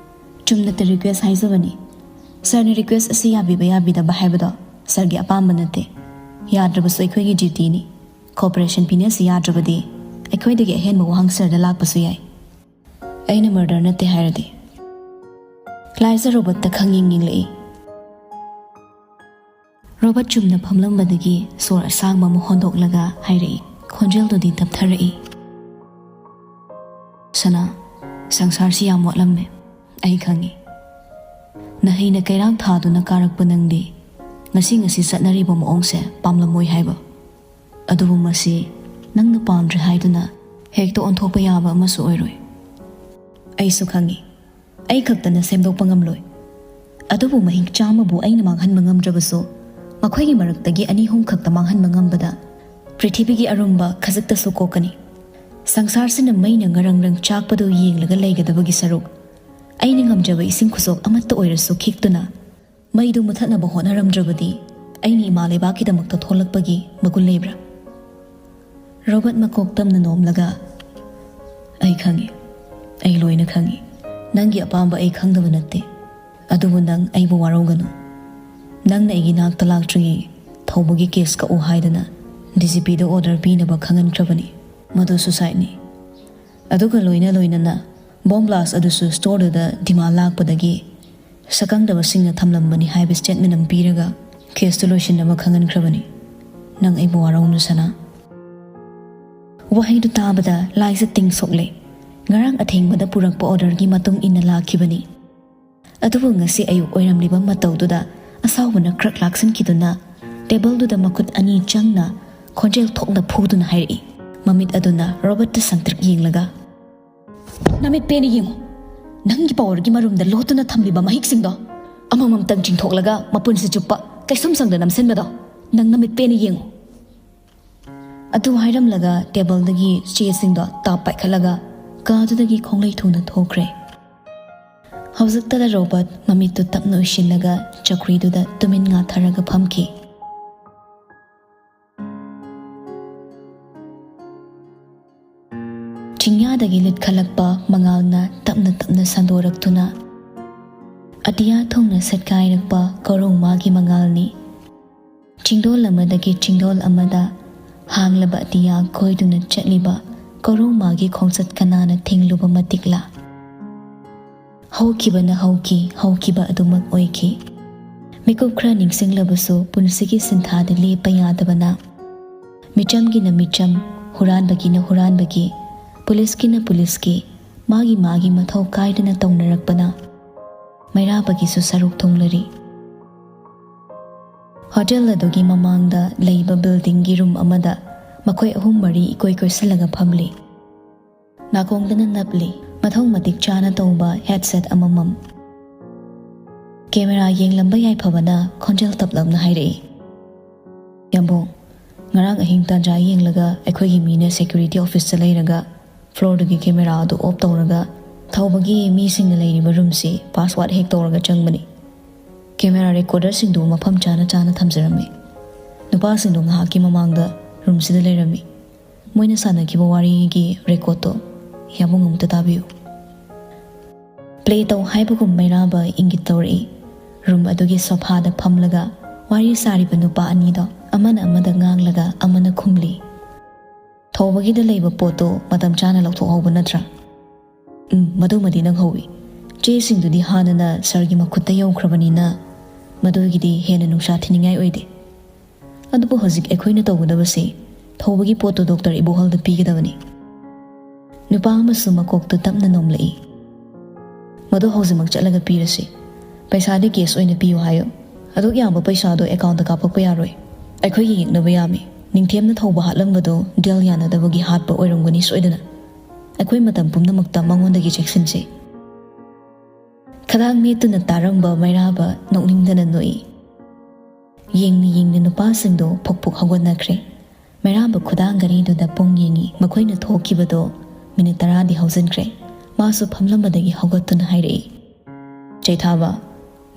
ꯆꯨꯝꯅꯇ ꯔꯤꯀ꯭ꯋꯦꯁ ꯍꯥꯏꯖꯕꯅꯤ꯫ ꯁꯥꯔꯅ ꯔꯤꯀ꯭ꯋꯦꯁ ꯑꯁꯤ ꯌꯥꯕꯤꯕ ꯌꯥꯕꯤꯗꯕ ꯍꯥꯏꯕꯗꯣ ꯁꯥꯔꯒꯤ ꯑꯄꯥꯝꯕ ꯅꯠꯇꯦ꯫ ꯌꯥꯗ꯭ꯔꯕꯁꯨ ꯑꯩꯈꯣꯏꯒꯤ ꯗ꯭ꯌꯨꯇꯤꯅꯤ꯫ ꯀꯣꯑꯣꯄꯔꯦꯁꯟ ꯄꯤꯅꯦꯁꯁꯤ ꯌꯥꯗ꯭ꯔꯕꯗꯤ ꯑꯩꯈꯣꯏꯗꯒꯤ ꯑꯍꯦꯟꯕ ꯋꯥꯍꯪ ꯁꯥꯔꯗ ꯂꯥꯛꯄꯁꯨ ꯌꯥꯏ꯫ ꯑꯩꯅ ꯃꯔꯗꯔ ꯅꯠꯇꯦ ꯍꯥꯏꯔꯗꯤ? ꯂꯥꯏꯖꯥ ꯔꯣꯕꯔꯠꯇ ꯈꯪꯌꯦꯡ ꯌꯦꯡꯂꯛꯏ꯫ ꯔꯣꯕꯔꯠ ꯆꯨꯝꯅ ꯐꯝꯂꯝꯕꯗꯒꯤ ꯁꯣꯔ ꯑꯁꯥꯡꯕ ꯑꯃ ꯍꯣꯟꯗꯣꯛꯂꯒ ꯍꯥꯏꯔꯛꯏ, ꯈꯣꯟꯖꯦꯜꯗꯨꯗꯤ ꯇꯞꯊꯔꯛꯏ꯫ "ꯁꯅꯥ, ꯁꯪꯁꯥꯔꯁꯤ ꯌꯥꯝ ꯃꯣꯠꯂꯝꯃꯦ, ꯑꯩ ꯈꯪꯏ꯫ ꯅꯍꯩꯅ ꯀꯩꯔꯥꯛ ꯊꯥꯗꯨꯅ ꯀꯥꯔꯛꯄ ꯅꯪꯗꯤ ꯉꯁꯤ ꯉꯁꯤ ꯆꯠꯅꯔꯤꯕ ꯃꯑꯣꯡꯁꯦ ꯄꯥꯝꯂꯝꯃꯣꯏ ꯍꯥꯏꯕ꯫ ꯑꯗꯨꯕꯨ ꯃꯁꯤ ꯅꯪꯅ ꯄꯥꯝꯗ꯭ꯔꯦ ꯍꯥꯏꯗꯨꯅ ꯍꯦꯛꯇ ꯑꯣꯟꯊꯣꯛꯄ ꯌꯥꯕ ꯑꯃꯁꯨ ꯑꯣꯏꯔꯣꯏ꯫ ꯑꯩꯁꯨ ꯈꯪꯏ, ꯑꯩ ꯈꯛꯇꯅ ꯁꯦꯝꯗꯣꯛꯄ ꯉꯝꯂꯣꯏ꯫ ꯑꯗꯨꯕꯨ ꯃꯍꯤꯛ ꯆꯥꯝꯃꯕꯨ ꯑꯩꯅ ꯃꯥꯡꯍꯟꯕ ꯉꯝꯗ꯭ꯔꯕꯁꯨ, ꯃꯈꯣꯏꯒꯤ ꯃꯔꯛꯇꯒꯤ ꯑꯅꯤ ꯑꯍꯨꯝ ꯈꯛꯇ ꯃꯥꯡꯍꯟꯕ ꯉꯝꯕꯗ ꯄ꯭ꯔꯤꯊꯤꯕꯤꯒꯤ ꯑꯔꯨꯝꯕ ꯈꯖꯤꯛꯇꯁꯨ ꯀꯣꯛꯀꯅꯤ꯫ ꯁꯪꯁꯥꯔꯁꯤꯅ ꯃꯩꯅ ꯉꯔꯪ ꯉꯔꯪ ꯆꯥꯛꯄꯗꯨ ꯌꯦꯡꯂꯒ ꯂꯩꯒꯗꯕꯒꯤ ꯁꯔꯨꯛ, ꯑꯩꯅ ꯉꯝꯖꯕ ꯏꯁꯤꯡ ꯈꯨꯆꯣꯞ ꯑꯃꯠꯇ ꯑꯣꯏꯔꯁꯨ ꯈꯤꯛꯇꯨꯅ ꯃꯩꯗꯨ ꯃꯨꯊꯠꯅꯕ ꯍꯣꯠꯅꯔꯝꯗ꯭ꯔꯕꯗꯤ ꯑꯩꯅ ꯏꯃꯥ ꯂꯩꯕꯥꯛꯀꯤꯗꯃꯛꯇ ꯊꯣꯛꯂꯛꯄꯒꯤ ꯃꯒꯨꯟ ꯂꯩꯕ꯭ꯔꯥ?" ꯔꯣꯕꯔꯠ ꯃꯀꯣꯛ ꯇꯝꯅ ꯅꯣꯝꯂꯒ, "ꯑꯩ ꯈꯪꯏ, ꯑꯩ ꯂꯣꯏꯅ ꯈꯪꯏ꯫ ꯅꯪꯒꯤ ꯑꯄꯥꯝꯕ ꯑꯩ ꯈꯪꯗꯕ ꯅꯠꯇꯦ꯫ ꯑꯗꯨꯕꯨ ꯅꯪ ꯑꯩꯕꯨ ꯋꯥꯔꯧꯒꯅꯨ꯫ ꯅꯪꯅ ꯑꯩꯒꯤ ꯅꯥꯛꯇ ꯂꯥꯛꯇ꯭ꯔꯤꯉꯩ ꯊꯧꯕꯒꯤ ꯀꯦꯁ ꯀꯛꯎ ꯍꯥꯏꯗꯅ ꯗꯤ ꯖꯤ ꯄꯤꯗ ꯑꯣꯔꯗꯔ ꯄꯤꯅꯕ ꯈꯪꯍꯟꯈ꯭ꯔꯕꯅꯤ꯫ ꯃꯗꯨ ꯁꯨꯁꯥꯏꯠꯅꯤ꯫ ꯑꯗꯨꯒ ꯂꯣꯏꯅ ꯂꯣꯏꯅꯅ ꯕꯣꯝ ꯕ꯭ꯂꯥꯁ ꯑꯗꯨꯁꯨ ꯁ꯭ꯇꯣꯔꯗꯨꯗ ꯗꯤꯃꯥꯟ ꯂꯥꯛꯄꯗꯒꯤ ꯁꯛꯈꯪꯗꯕꯁꯤꯡꯅ ꯊꯝꯂꯝꯕꯅꯤ" ꯍꯥꯏꯕ ꯁ꯭ꯇꯦꯠꯃꯦꯟ ꯑꯃ ꯄꯤꯔꯒ ꯀꯦꯁꯇꯨ ꯂꯣꯏꯁꯤꯟꯅꯕ ꯈꯪꯍꯟꯈ꯭ꯔꯕꯅꯤ꯫ ꯅꯪ ꯑꯩꯕꯨ ꯋꯥꯔꯧꯅꯨ, ꯁꯅꯥ꯫ ꯋꯥꯍꯩꯗꯨ ꯇꯥꯕꯗ ꯂꯥꯏꯖꯥ ꯇꯤꯡ ꯁꯣꯛꯂꯦ꯫ ꯉꯔꯥꯡ ꯑꯊꯦꯡꯕꯗ ꯄꯨꯔꯛꯄ ꯑꯣꯔꯗꯔꯒꯤ ꯃꯇꯨꯡ ꯏꯟꯅ ꯂꯥꯛꯈꯤꯕꯅꯤ꯫ ꯑꯗꯨꯕꯨ ꯉꯁꯤ ꯑꯌꯨꯛ ꯑꯣꯏꯔꯝꯂꯤꯕ ꯃꯇꯧꯗꯨꯗ ꯑꯁꯥꯎꯕꯅ ꯈ꯭ꯔꯛ ꯂꯥꯛꯁꯤꯟꯈꯤꯗꯨꯅ ꯇꯦꯕꯜꯗꯨꯗ ꯃꯈꯨꯠ ꯑꯅꯤ ꯆꯪꯅ ꯈꯣꯟꯖꯦꯜ ꯊꯣꯛꯅ ꯐꯨꯗꯨꯅ ꯍꯥꯏꯔꯛꯏ, ꯃꯃꯤꯠ ꯑꯗꯨꯅ ꯔꯣꯕꯔꯠꯇ ꯁꯪꯇ꯭ꯔꯤꯛ ꯌꯦꯡꯂꯒ꯫ "ꯅꯃꯤꯠ ꯄꯦꯟꯅ ꯌꯦꯡꯉꯨ꯫ ꯅꯪꯒꯤ ꯄꯥꯋꯔꯒꯤ ꯃꯔꯨꯝꯗ ꯂꯣꯠꯇꯨꯅ ꯊꯝꯂꯤꯕ ꯃꯍꯤꯛꯁꯤꯡꯗꯣ ꯑꯃꯃꯝꯇꯪ ꯆꯤꯡꯊꯣꯛꯂꯒ ꯃꯄꯨꯟꯁꯤ ꯆꯨꯞꯄ ꯀꯩꯁꯨꯝ ꯁꯪꯗ ꯅꯝꯁꯤꯟꯕꯗꯣ ꯅꯪ ꯅꯃꯤꯠ ꯄꯦꯟꯅ ꯌꯦꯡꯉꯨ꯫" ꯑꯗꯨ ꯍꯥꯏꯔꯝꯂꯒ ꯇꯦꯕꯜꯗꯒꯤ ꯆꯦꯁꯤꯡꯗꯣ ꯇꯥꯞ ꯄꯥꯏꯈꯠꯂꯒ ꯀꯥꯗꯨꯗꯒꯤ ꯈꯣꯡꯂꯩ ꯊꯨꯅ ꯊꯣꯛꯈ꯭ꯔꯦ꯫ ꯍꯧꯖꯤꯛꯇꯗ ꯔꯣꯕꯔꯠ ꯃꯃꯤꯠꯇꯨ ꯇꯞꯅ ꯎꯏꯁꯤꯜꯂꯒ ꯆꯧꯀ꯭ꯔꯤꯗꯨꯗ ꯇꯨꯃꯤꯟ ꯉꯥꯊꯔꯒ ꯐꯝꯈꯤ꯫ ꯆꯤꯡꯌꯥꯗꯒꯤ ꯂꯤꯠꯈꯠꯂꯛꯄ ꯃꯉꯥꯜꯅ ꯇꯞꯅ ꯇꯞꯅ ꯁꯟꯗꯣꯔꯛꯇꯨꯅ ꯑꯇꯤꯌꯥ ꯊꯣꯡꯅ ꯁꯠꯀꯥꯏꯔꯛꯄ ꯀꯣꯔꯧꯃꯥꯒꯤ ꯃꯉꯥꯜꯅꯤ꯫ ꯆꯤꯡꯗꯣꯜ ꯑꯃꯗꯒꯤ ꯆꯤꯡꯗꯣꯜ ꯑꯃꯗ ꯍꯥꯡꯂꯕ ꯑꯇꯤꯌꯥ ꯀꯣꯏꯗꯨꯅ ꯆꯠꯂꯤꯕ ꯀꯣꯔꯧꯃꯥꯒꯤ ꯈꯣꯡꯆꯠ ꯀꯅꯥꯅ ꯊꯤꯡꯂꯨꯕ ꯃꯇꯤꯛꯂꯥ? ꯍꯧꯈꯤꯕꯅ ꯍꯧꯈꯤ, ꯍꯧꯈꯤꯕ ꯑꯗꯨꯃꯛ ꯑꯣꯏꯈꯤ꯫ ꯃꯤꯀꯨꯞ ꯈꯔ ꯅꯤꯡꯁꯤꯡꯂꯕꯁꯨ ꯄꯨꯟꯁꯤꯒꯤ ꯁꯤꯟꯊꯥꯗꯤ ꯂꯦꯞꯄ ꯌꯥꯗꯕꯅ, ꯃꯤꯆꯝꯒꯤꯅ ꯃꯤꯆꯝ, ꯍꯨꯔꯥꯟꯕꯒꯤꯅ ꯍꯨꯔꯥꯟꯕꯒꯤ, ꯄꯨꯂꯤꯁꯀꯤꯅ ꯄꯨꯂꯤꯁꯀꯤ, ꯃꯥꯒꯤ ꯃꯥꯒꯤ ꯃꯊꯧ ꯀꯥꯏꯗꯅ ꯇꯧꯅꯔꯛꯄꯅ ꯃꯩꯔꯥꯕꯒꯤꯁꯨ ꯁꯔꯨꯛ ꯊꯨꯡꯂꯔꯤ꯫ ꯍꯣꯇꯦꯜ ꯑꯗꯨꯒꯤ ꯃꯃꯥꯡꯗ ꯂꯩꯕ ꯕꯤꯜꯗꯤꯡꯒꯤ ꯔꯨꯝ ꯑꯃꯗ ꯃꯈꯣꯏ ꯑꯍꯨꯝ ꯃꯔꯤ ꯏꯀꯣꯏ ꯀꯣꯏꯁꯤꯜꯂꯒ ꯐꯝꯂꯤ꯫ ꯅꯥꯀꯣꯡꯗꯅ ꯅꯞꯂꯤ ꯃꯊꯧ ꯃꯇꯤꯛ ꯆꯥꯅ ꯇꯧꯕ ꯍꯦꯗꯁꯦꯠ ꯑꯃꯃꯝ꯫ ꯀꯦꯃꯦꯔꯥ ꯌꯦꯡꯂꯝꯕ ꯌꯥꯏꯐꯕꯅ ꯈꯣꯟꯖꯦꯜ ꯇꯞꯂꯞꯅ ꯍꯥꯏꯔꯛꯏ, "ꯌꯥꯝꯕꯨꯡ, ꯉꯔꯥꯡ ꯑꯍꯤꯡ ꯇꯥꯟꯖꯥ ꯌꯦꯡꯂꯒ ꯑꯩꯈꯣꯏꯒꯤ ꯃꯤꯅ ꯁꯦꯀ꯭ꯌꯨꯔꯤꯇꯤ ꯑꯣꯐꯤꯁꯇ ꯂꯩꯔꯒ ꯐ꯭ꯂꯣꯔꯗꯨꯒꯤ ꯀꯦꯃꯦꯔꯥ ꯑꯗꯨ ꯑꯣꯐ ꯇꯧꯔꯒ ꯊꯧꯕꯒꯤ ꯃꯤꯁꯤꯡꯅ ꯂꯩꯔꯤꯕ ꯔꯨꯝꯁꯤ ꯄꯥꯁꯋꯥꯔꯗ ꯍꯦꯛ ꯇꯧꯔꯒ ꯆꯪꯕꯅꯤ꯫ ꯀꯦꯃꯦꯔꯥ ꯔꯦꯀꯣꯔꯗꯔꯁꯤꯡꯗꯨ ꯃꯐꯝ ꯆꯥꯅ ꯆꯥꯅ ꯊꯝꯖꯔꯝꯃꯤ꯫ ꯅꯨꯄꯥꯁꯤꯡꯗꯨ ꯉꯥꯏꯍꯥꯛꯀꯤ ꯃꯃꯥꯡꯗ ꯔꯨꯝꯁꯤꯗ ꯂꯩꯔꯝꯃꯤ꯫ ꯃꯣꯏꯅ ꯁꯥꯟꯅꯈꯤꯕ ꯋꯥꯔꯤꯒꯤ ꯔꯦꯀꯣꯔꯗꯇꯣ ꯌꯥꯕꯨꯡ ꯑꯃꯨꯛꯇ ꯇꯥꯕꯤꯌꯨ"꯫ ꯄ꯭ꯂꯦ ꯇꯧ ꯍꯥꯏꯕꯒꯨꯝ ꯃꯩꯔꯥꯕ ꯏꯪꯒꯤꯠ ꯇꯧꯔꯛꯏ꯫ ꯔꯨꯝ ꯑꯗꯨꯒꯤ ꯁꯣꯐꯥꯗ ꯐꯝꯂꯒ ꯋꯥꯔꯤ ꯁꯥꯔꯤꯕ ꯅꯨꯄꯥ ꯑꯅꯤꯗꯣ ꯑꯃꯅ ꯑꯃꯗ ꯉꯥꯡꯂꯒ ꯑꯃꯅ ꯈꯨꯝꯂꯤ꯫ "ꯊꯧꯕꯒꯤꯗ ꯂꯩꯕ ꯄꯣꯠꯇꯣ ꯃꯇꯝ ꯆꯥꯅ ꯂꯧꯊꯣꯛꯍꯧꯕ ꯅꯠꯇ꯭ꯔꯥ?" "ꯎꯝ, ꯃꯗꯨꯃꯗꯤ ꯅꯪꯍꯧꯋꯤ꯫ ꯆꯦꯁꯤꯡꯗꯨꯗꯤ ꯍꯥꯟꯅꯅ ꯁꯥꯔꯒꯤ ꯃꯈꯨꯠꯇ ꯌꯧꯈ꯭ꯔꯕꯅꯤꯅ ꯃꯗꯨꯒꯤꯗꯤ ꯍꯦꯟꯅ ꯅꯨꯡꯁꯥ ꯊꯤꯅꯤꯡꯉꯥꯏ ꯑꯣꯏꯗꯦ꯫ ꯑꯗꯨꯕꯨ ꯍꯧꯖꯤꯛ ꯑꯩꯈꯣꯏꯅ ꯇꯧꯒꯗꯕꯁꯤ ꯊꯧꯕꯒꯤ ꯄꯣꯠꯇꯨ ꯗꯣꯛꯇꯔ ꯏꯕꯣꯍꯜꯗ ꯄꯤꯒꯗꯕꯅꯤ"꯫ ꯅꯨꯄꯥ ꯑꯃꯁꯨ ꯃꯀꯣꯛꯇꯨ ꯇꯞꯅ ꯅꯣꯝꯂꯛꯏ꯫ "ꯃꯗꯨ ꯍꯧꯖꯤꯛꯃꯛ ꯆꯠꯂꯒ ꯄꯤꯔꯁꯤ꯫ ꯄꯩꯁꯥꯗꯤ ꯀꯦꯁ ꯑꯣꯏꯅ ꯄꯤꯌꯨ ꯍꯥꯏꯌꯨ꯫ ꯑꯗꯨꯛ ꯌꯥꯝꯕ ꯄꯩꯁꯥꯗꯣ ꯑꯦꯀꯥꯎꯟꯗ ꯀꯥꯞꯄꯛꯄ ꯌꯥꯔꯣꯏ꯫ ꯑꯩꯈꯣꯏꯒꯤ ꯌꯦꯛꯅꯕ ꯌꯥꯝꯃꯤ꯫ ꯅꯤꯡꯊꯦꯝꯅ ꯊꯧꯕ ꯍꯥꯠꯂꯝꯕꯗꯨ ꯗꯤꯜ ꯌꯥꯅꯗꯕꯒꯤ ꯍꯥꯠꯄ ꯑꯣꯏꯔꯝꯒꯅꯤ ꯁꯣꯏꯗꯅ꯫ ꯑꯩꯈꯣꯏ ꯃꯇꯝ ꯄꯨꯝꯅꯃꯛꯇ ꯃꯉꯣꯟꯗꯒꯤ ꯆꯦꯛꯁꯤꯟꯁꯤ"꯫ ꯈꯗꯥꯡ ꯃꯦꯠꯇꯨꯅ ꯇꯥꯔꯝꯕ ꯃꯩꯔꯥꯕ ꯅꯣꯛꯅꯤꯡꯗꯅ ꯅꯣꯛꯏ꯫ ꯌꯦꯡꯅ ꯌꯦꯡꯅ ꯅꯨꯄꯥꯁꯤꯡꯗꯣ ꯐꯨꯛ ꯐꯨꯛ ꯍꯧꯒꯠꯅꯈ꯭ꯔꯦ꯫ ꯃꯩꯔꯥꯕ ꯈꯨꯗꯥꯡ ꯘꯔꯤꯗꯨꯗ ꯄꯨꯡ ꯌꯦꯡꯉꯤ꯫ ꯃꯈꯣꯏꯅ ꯊꯣꯛꯈꯤꯕꯗꯣ ꯃꯤꯅꯤꯠ ꯇꯔꯥꯗꯤ ꯍꯧꯖꯤꯟꯈ꯭ꯔꯦ꯫ ꯃꯥꯁꯨ ꯐꯝꯂꯝꯕꯗꯒꯤ ꯍꯧꯒꯠꯇꯨꯅ ꯍꯥꯏꯔꯛꯏ, "ꯆꯩꯊꯥꯕ,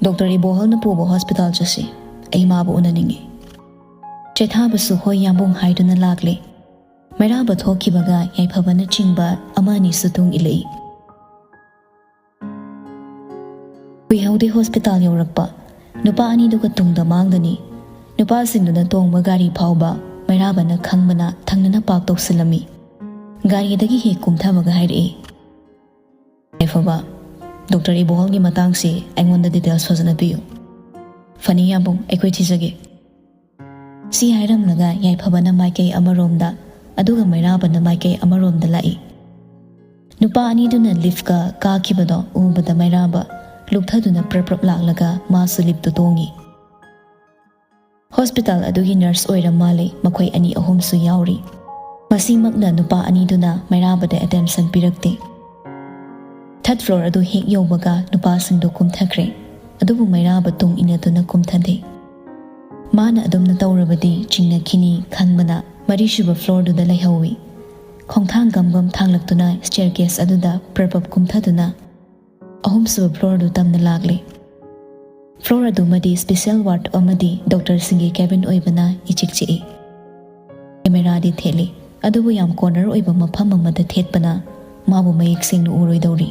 ꯗꯣꯛꯇꯔ ꯏꯕꯣꯍꯜꯅ ꯄꯨꯕ ꯍꯣꯁꯄꯤꯇꯥꯜ ꯆꯠꯁꯤ꯫ ꯑꯩ ꯃꯥꯕꯨ ꯎꯅꯅꯤꯡꯉꯤ"꯫ ꯆꯩꯊꯥꯕꯁꯨ "ꯍꯣꯏ ꯌꯥꯝꯕꯨꯡ" ꯍꯥꯏꯗꯨꯅ ꯂꯥꯛꯂꯦ꯫ ꯃꯩꯔꯥꯕ ꯊꯣꯛꯈꯤꯕꯒ ꯌꯥꯏꯐꯕꯅꯆꯤꯡꯕ ꯑꯃ ꯑꯅꯤꯁꯨ ꯇꯨꯡ ꯏꯜꯂꯛꯏ꯫ ꯀꯨꯏꯍꯧꯗꯦ ꯍꯣꯁꯄꯤꯇꯥꯜ ꯌꯧꯔꯛꯄ꯫ ꯅꯨꯄꯥ ꯑꯅꯤꯗꯨꯒ ꯇꯨꯡꯗ ꯃꯥꯡꯗꯅꯤ꯫ ꯅꯨꯄꯥꯁꯤꯡꯗꯨꯅ ꯇꯣꯡꯕ ꯒꯥꯔꯤ ꯐꯥꯎꯕ ꯃꯩꯔꯥꯕꯅ ꯈꯪꯕꯅ ꯊꯪꯅꯅ ꯄꯥꯛ ꯇꯧꯁꯤꯜꯂꯝꯃꯤ꯫ ꯒꯥꯔꯤꯗꯒꯤ ꯍꯦꯛ ꯀꯨꯝꯊꯕꯒ ꯍꯥꯏꯔꯛꯏ, "ꯌꯥꯏꯐꯕ, ꯗꯣꯛꯇꯔ ꯏꯕꯣꯍꯜꯒꯤ ꯃꯇꯥꯡꯁꯤ ꯑꯩꯉꯣꯟꯗ ꯗꯤꯇꯦꯜꯁ ꯐꯖꯅ ꯄꯤꯌꯨ꯫ ꯐꯅꯤ ꯌꯥꯝꯕꯨꯡ, ꯑꯩꯈꯣꯏ ꯊꯤꯖꯒꯦ"꯫ ꯁꯤ ꯍꯥꯏꯔꯝꯂꯒ ꯌꯥꯏꯐꯕꯅ ꯃꯥꯏꯀꯩ ꯑꯃꯔꯣꯝꯗ, ꯑꯗꯨꯒ ꯃꯩꯔꯥꯕꯅ ꯃꯥꯏꯀꯩ ꯑꯃꯔꯣꯝꯗ ꯂꯥꯛꯏ꯫ ꯅꯨꯄꯥ ꯑꯅꯤꯗꯨꯅ ꯂꯤꯐꯀ ꯀꯥꯈꯤꯕꯗꯣ ꯎꯕꯗ ꯃꯩꯔꯥꯕ ꯂꯨꯞꯊꯗꯨꯅ ꯄ꯭ꯔꯞ ꯄ꯭ꯔꯞ ꯂꯥꯛꯂꯒ ꯃꯥꯁꯨ ꯂꯤꯐꯇꯨ ꯇꯣꯡꯉꯤ꯫ ꯍꯣꯁꯄꯤꯇꯥꯜ ꯑꯗꯨꯒꯤ ꯅꯔꯁ ꯑꯣꯏꯔ ꯃꯥꯜꯂꯦ, ꯃꯈꯣꯏ ꯑꯅꯤ ꯑꯍꯨꯝꯁꯨ ꯌꯥꯎꯔꯤ꯫ ꯃꯁꯤꯃꯛꯅ ꯅꯨꯄꯥ ꯑꯅꯤꯗꯨꯅ ꯃꯩꯔꯥꯕꯗ ꯑꯦꯇꯦꯟꯁꯟ ꯄꯤꯔꯛꯇꯦ꯫ ꯊꯥꯔꯠ ꯐ꯭ꯂꯣꯔ ꯑꯗꯨ ꯍꯦꯛ ꯌꯧꯕꯒ ꯅꯨꯄꯥꯁꯤꯡꯗꯨ ꯀꯨꯝꯊꯈ꯭ꯔꯦ, ꯑꯗꯨꯕꯨ ꯃꯩꯔꯥꯕ ꯇꯨꯡ ꯏꯟꯅꯗꯨꯅ ꯀꯨꯝꯊꯗꯦ꯫ ꯃꯥꯅ ꯑꯗꯨꯝꯅ ꯇꯧꯔꯕꯗꯤ ꯆꯤꯡꯅꯈꯤꯅꯤ ꯈꯟꯕꯅ ꯃꯔꯤꯁꯨꯕ ꯐ꯭ꯂꯣꯔꯗꯨꯗ ꯂꯩꯍꯧꯏ꯫ ꯈꯣꯡꯊꯥꯡ ꯒꯝ ꯒꯝ ꯊꯥꯡꯂꯛꯇꯨꯅ ꯁ꯭ꯇꯦꯌꯔꯀꯦꯁ ꯑꯗꯨꯗ ꯄ꯭ꯔꯞ ꯄ꯭ꯔꯞ ꯀꯨꯝꯊꯗꯨꯅ ꯑꯍꯨꯝꯁꯨꯕ ꯐ꯭ꯂꯣꯔꯗꯨ ꯇꯝꯅ ꯂꯥꯛꯂꯤ꯫ ꯐ꯭ꯂꯣꯔ ꯑꯗꯨꯃꯗꯤ ꯁ꯭ꯄꯦꯁꯦꯜ ꯋꯥꯔꯗ ꯑꯃꯗꯤ ꯗꯣꯛꯇꯔꯁꯤꯡꯒꯤ ꯀꯦꯕꯤꯟ ꯑꯣꯏꯕꯅ ꯏꯆꯤꯛ ꯆꯤꯛꯏ꯫ ꯀꯦꯃꯦꯔꯥꯗꯤ ꯊꯦꯠꯂꯤ, ꯑꯗꯨꯕꯨ ꯌꯥꯝ ꯀꯣꯔꯅꯔ ꯑꯣꯏꯕ ꯃꯐꯝ ꯑꯃꯗ ꯊꯦꯠꯄꯅ ꯃꯥꯕꯨ ꯃꯌꯦꯛ ꯁꯦꯡꯅ ꯎꯔꯣꯏꯗꯧꯔꯤ꯫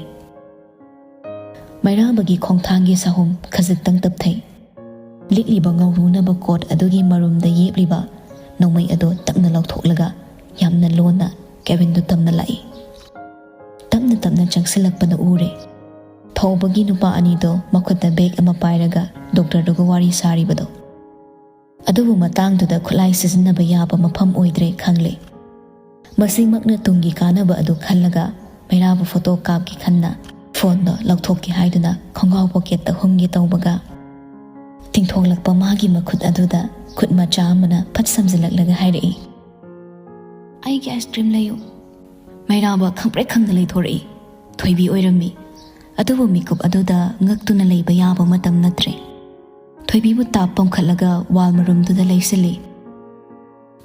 ꯃꯩꯔꯥꯕꯒꯤ ꯈꯣꯡꯊꯥꯡꯒꯤ ꯁꯥꯍꯨꯝ ꯈꯖꯤꯛꯇꯪ ꯇꯞꯊꯩ꯫ ꯂꯤꯠꯂꯤꯕ ꯉꯧꯔꯨꯅꯕ ꯀꯣꯠ ꯑꯗꯨꯒꯤ ꯃꯔꯨꯝꯗ ꯌꯦꯞꯂꯤꯕ ꯅꯣꯡꯃꯩ ꯑꯗꯨ ꯇꯞꯅ ꯂꯧꯊꯣꯛꯂꯒ ꯌꯥꯝꯅ ꯂꯣꯟꯅ ꯀꯦꯕꯤꯟꯗꯨ ꯇꯝꯅ ꯂꯥꯛꯏ꯫ ꯇꯞꯅ ꯇꯞꯅ ꯆꯪꯁꯤꯜꯂꯛꯄꯅ ꯎꯔꯦ꯫ ꯊꯧꯕꯒꯤ ꯅꯨꯄꯥ ꯑꯅꯤꯗꯣ ꯃꯈꯨꯠꯇ ꯕꯦꯒ ꯑꯃ ꯄꯥꯏꯔꯒ ꯗꯣꯛꯇꯔꯗꯨꯒ ꯋꯥꯔꯤ ꯁꯥꯔꯤꯕꯗꯣ꯫ ꯑꯗꯨꯕꯨ ꯃꯇꯥꯡꯗꯨꯗ ꯈꯨꯠꯂꯥꯏ ꯁꯤꯖꯤꯟꯅꯕ ꯌꯥꯕ ꯃꯐꯝ ꯑꯣꯏꯗ꯭ꯔꯦ ꯈꯪꯂꯦ꯫ ꯃꯁꯤꯃꯛꯅ ꯇꯨꯡꯒꯤ ꯀꯥꯟꯅꯕ ꯑꯗꯨ ꯈꯜꯂꯒ ꯃꯩꯔꯥꯕꯨ ꯐꯣꯇꯣ ꯀꯥꯞꯀꯦ ꯈꯟꯅ ꯐꯣꯟꯗꯣ ꯂꯧꯊꯣꯛꯀꯦ ꯍꯥꯏꯗꯨꯅ ꯈꯣꯡꯒ꯭ꯔꯥꯎ ꯄꯣꯀꯦꯠꯇ ꯍꯨꯝꯒꯦ ꯇꯧꯕꯒ ꯇꯤꯡꯊꯣꯛꯂꯛꯄ ꯃꯥꯒꯤ ꯃꯈꯨꯠ ꯑꯗꯨꯗ ꯈꯨꯠ ꯃꯆꯥ ꯑꯃꯅ ꯐꯠ ꯁꯝꯖꯤꯜꯂꯛꯂꯒ ꯍꯥꯏꯔꯛꯏ, "ꯑꯩꯒꯤ ꯑꯥꯏꯁ ꯀ꯭ꯔꯤꯝ ꯂꯩꯌꯨ"꯫ ꯃꯩꯔꯥꯕ ꯈꯪꯄ꯭ꯔꯦꯛ ꯈꯪꯗ ꯂꯩꯊꯣꯔꯛꯏ꯫ ꯊꯣꯏꯕꯤ ꯑꯣꯏꯔꯝꯃꯤ꯫ ꯑꯗꯨꯕꯨ ꯃꯤꯀꯨꯞ ꯑꯗꯨꯗ ꯉꯛꯇꯨꯅ ꯂꯩꯕ ꯌꯥꯕ ꯃꯇꯝ ꯅꯠꯇ꯭ꯔꯦ꯫ ꯊꯣꯏꯕꯤꯕꯨ ꯇꯥꯞ ꯄꯝꯈꯠꯂꯒ ꯋꯥꯜ ꯃꯔꯨꯝꯗꯨꯗ ꯂꯩꯁꯤꯜꯂꯤ꯫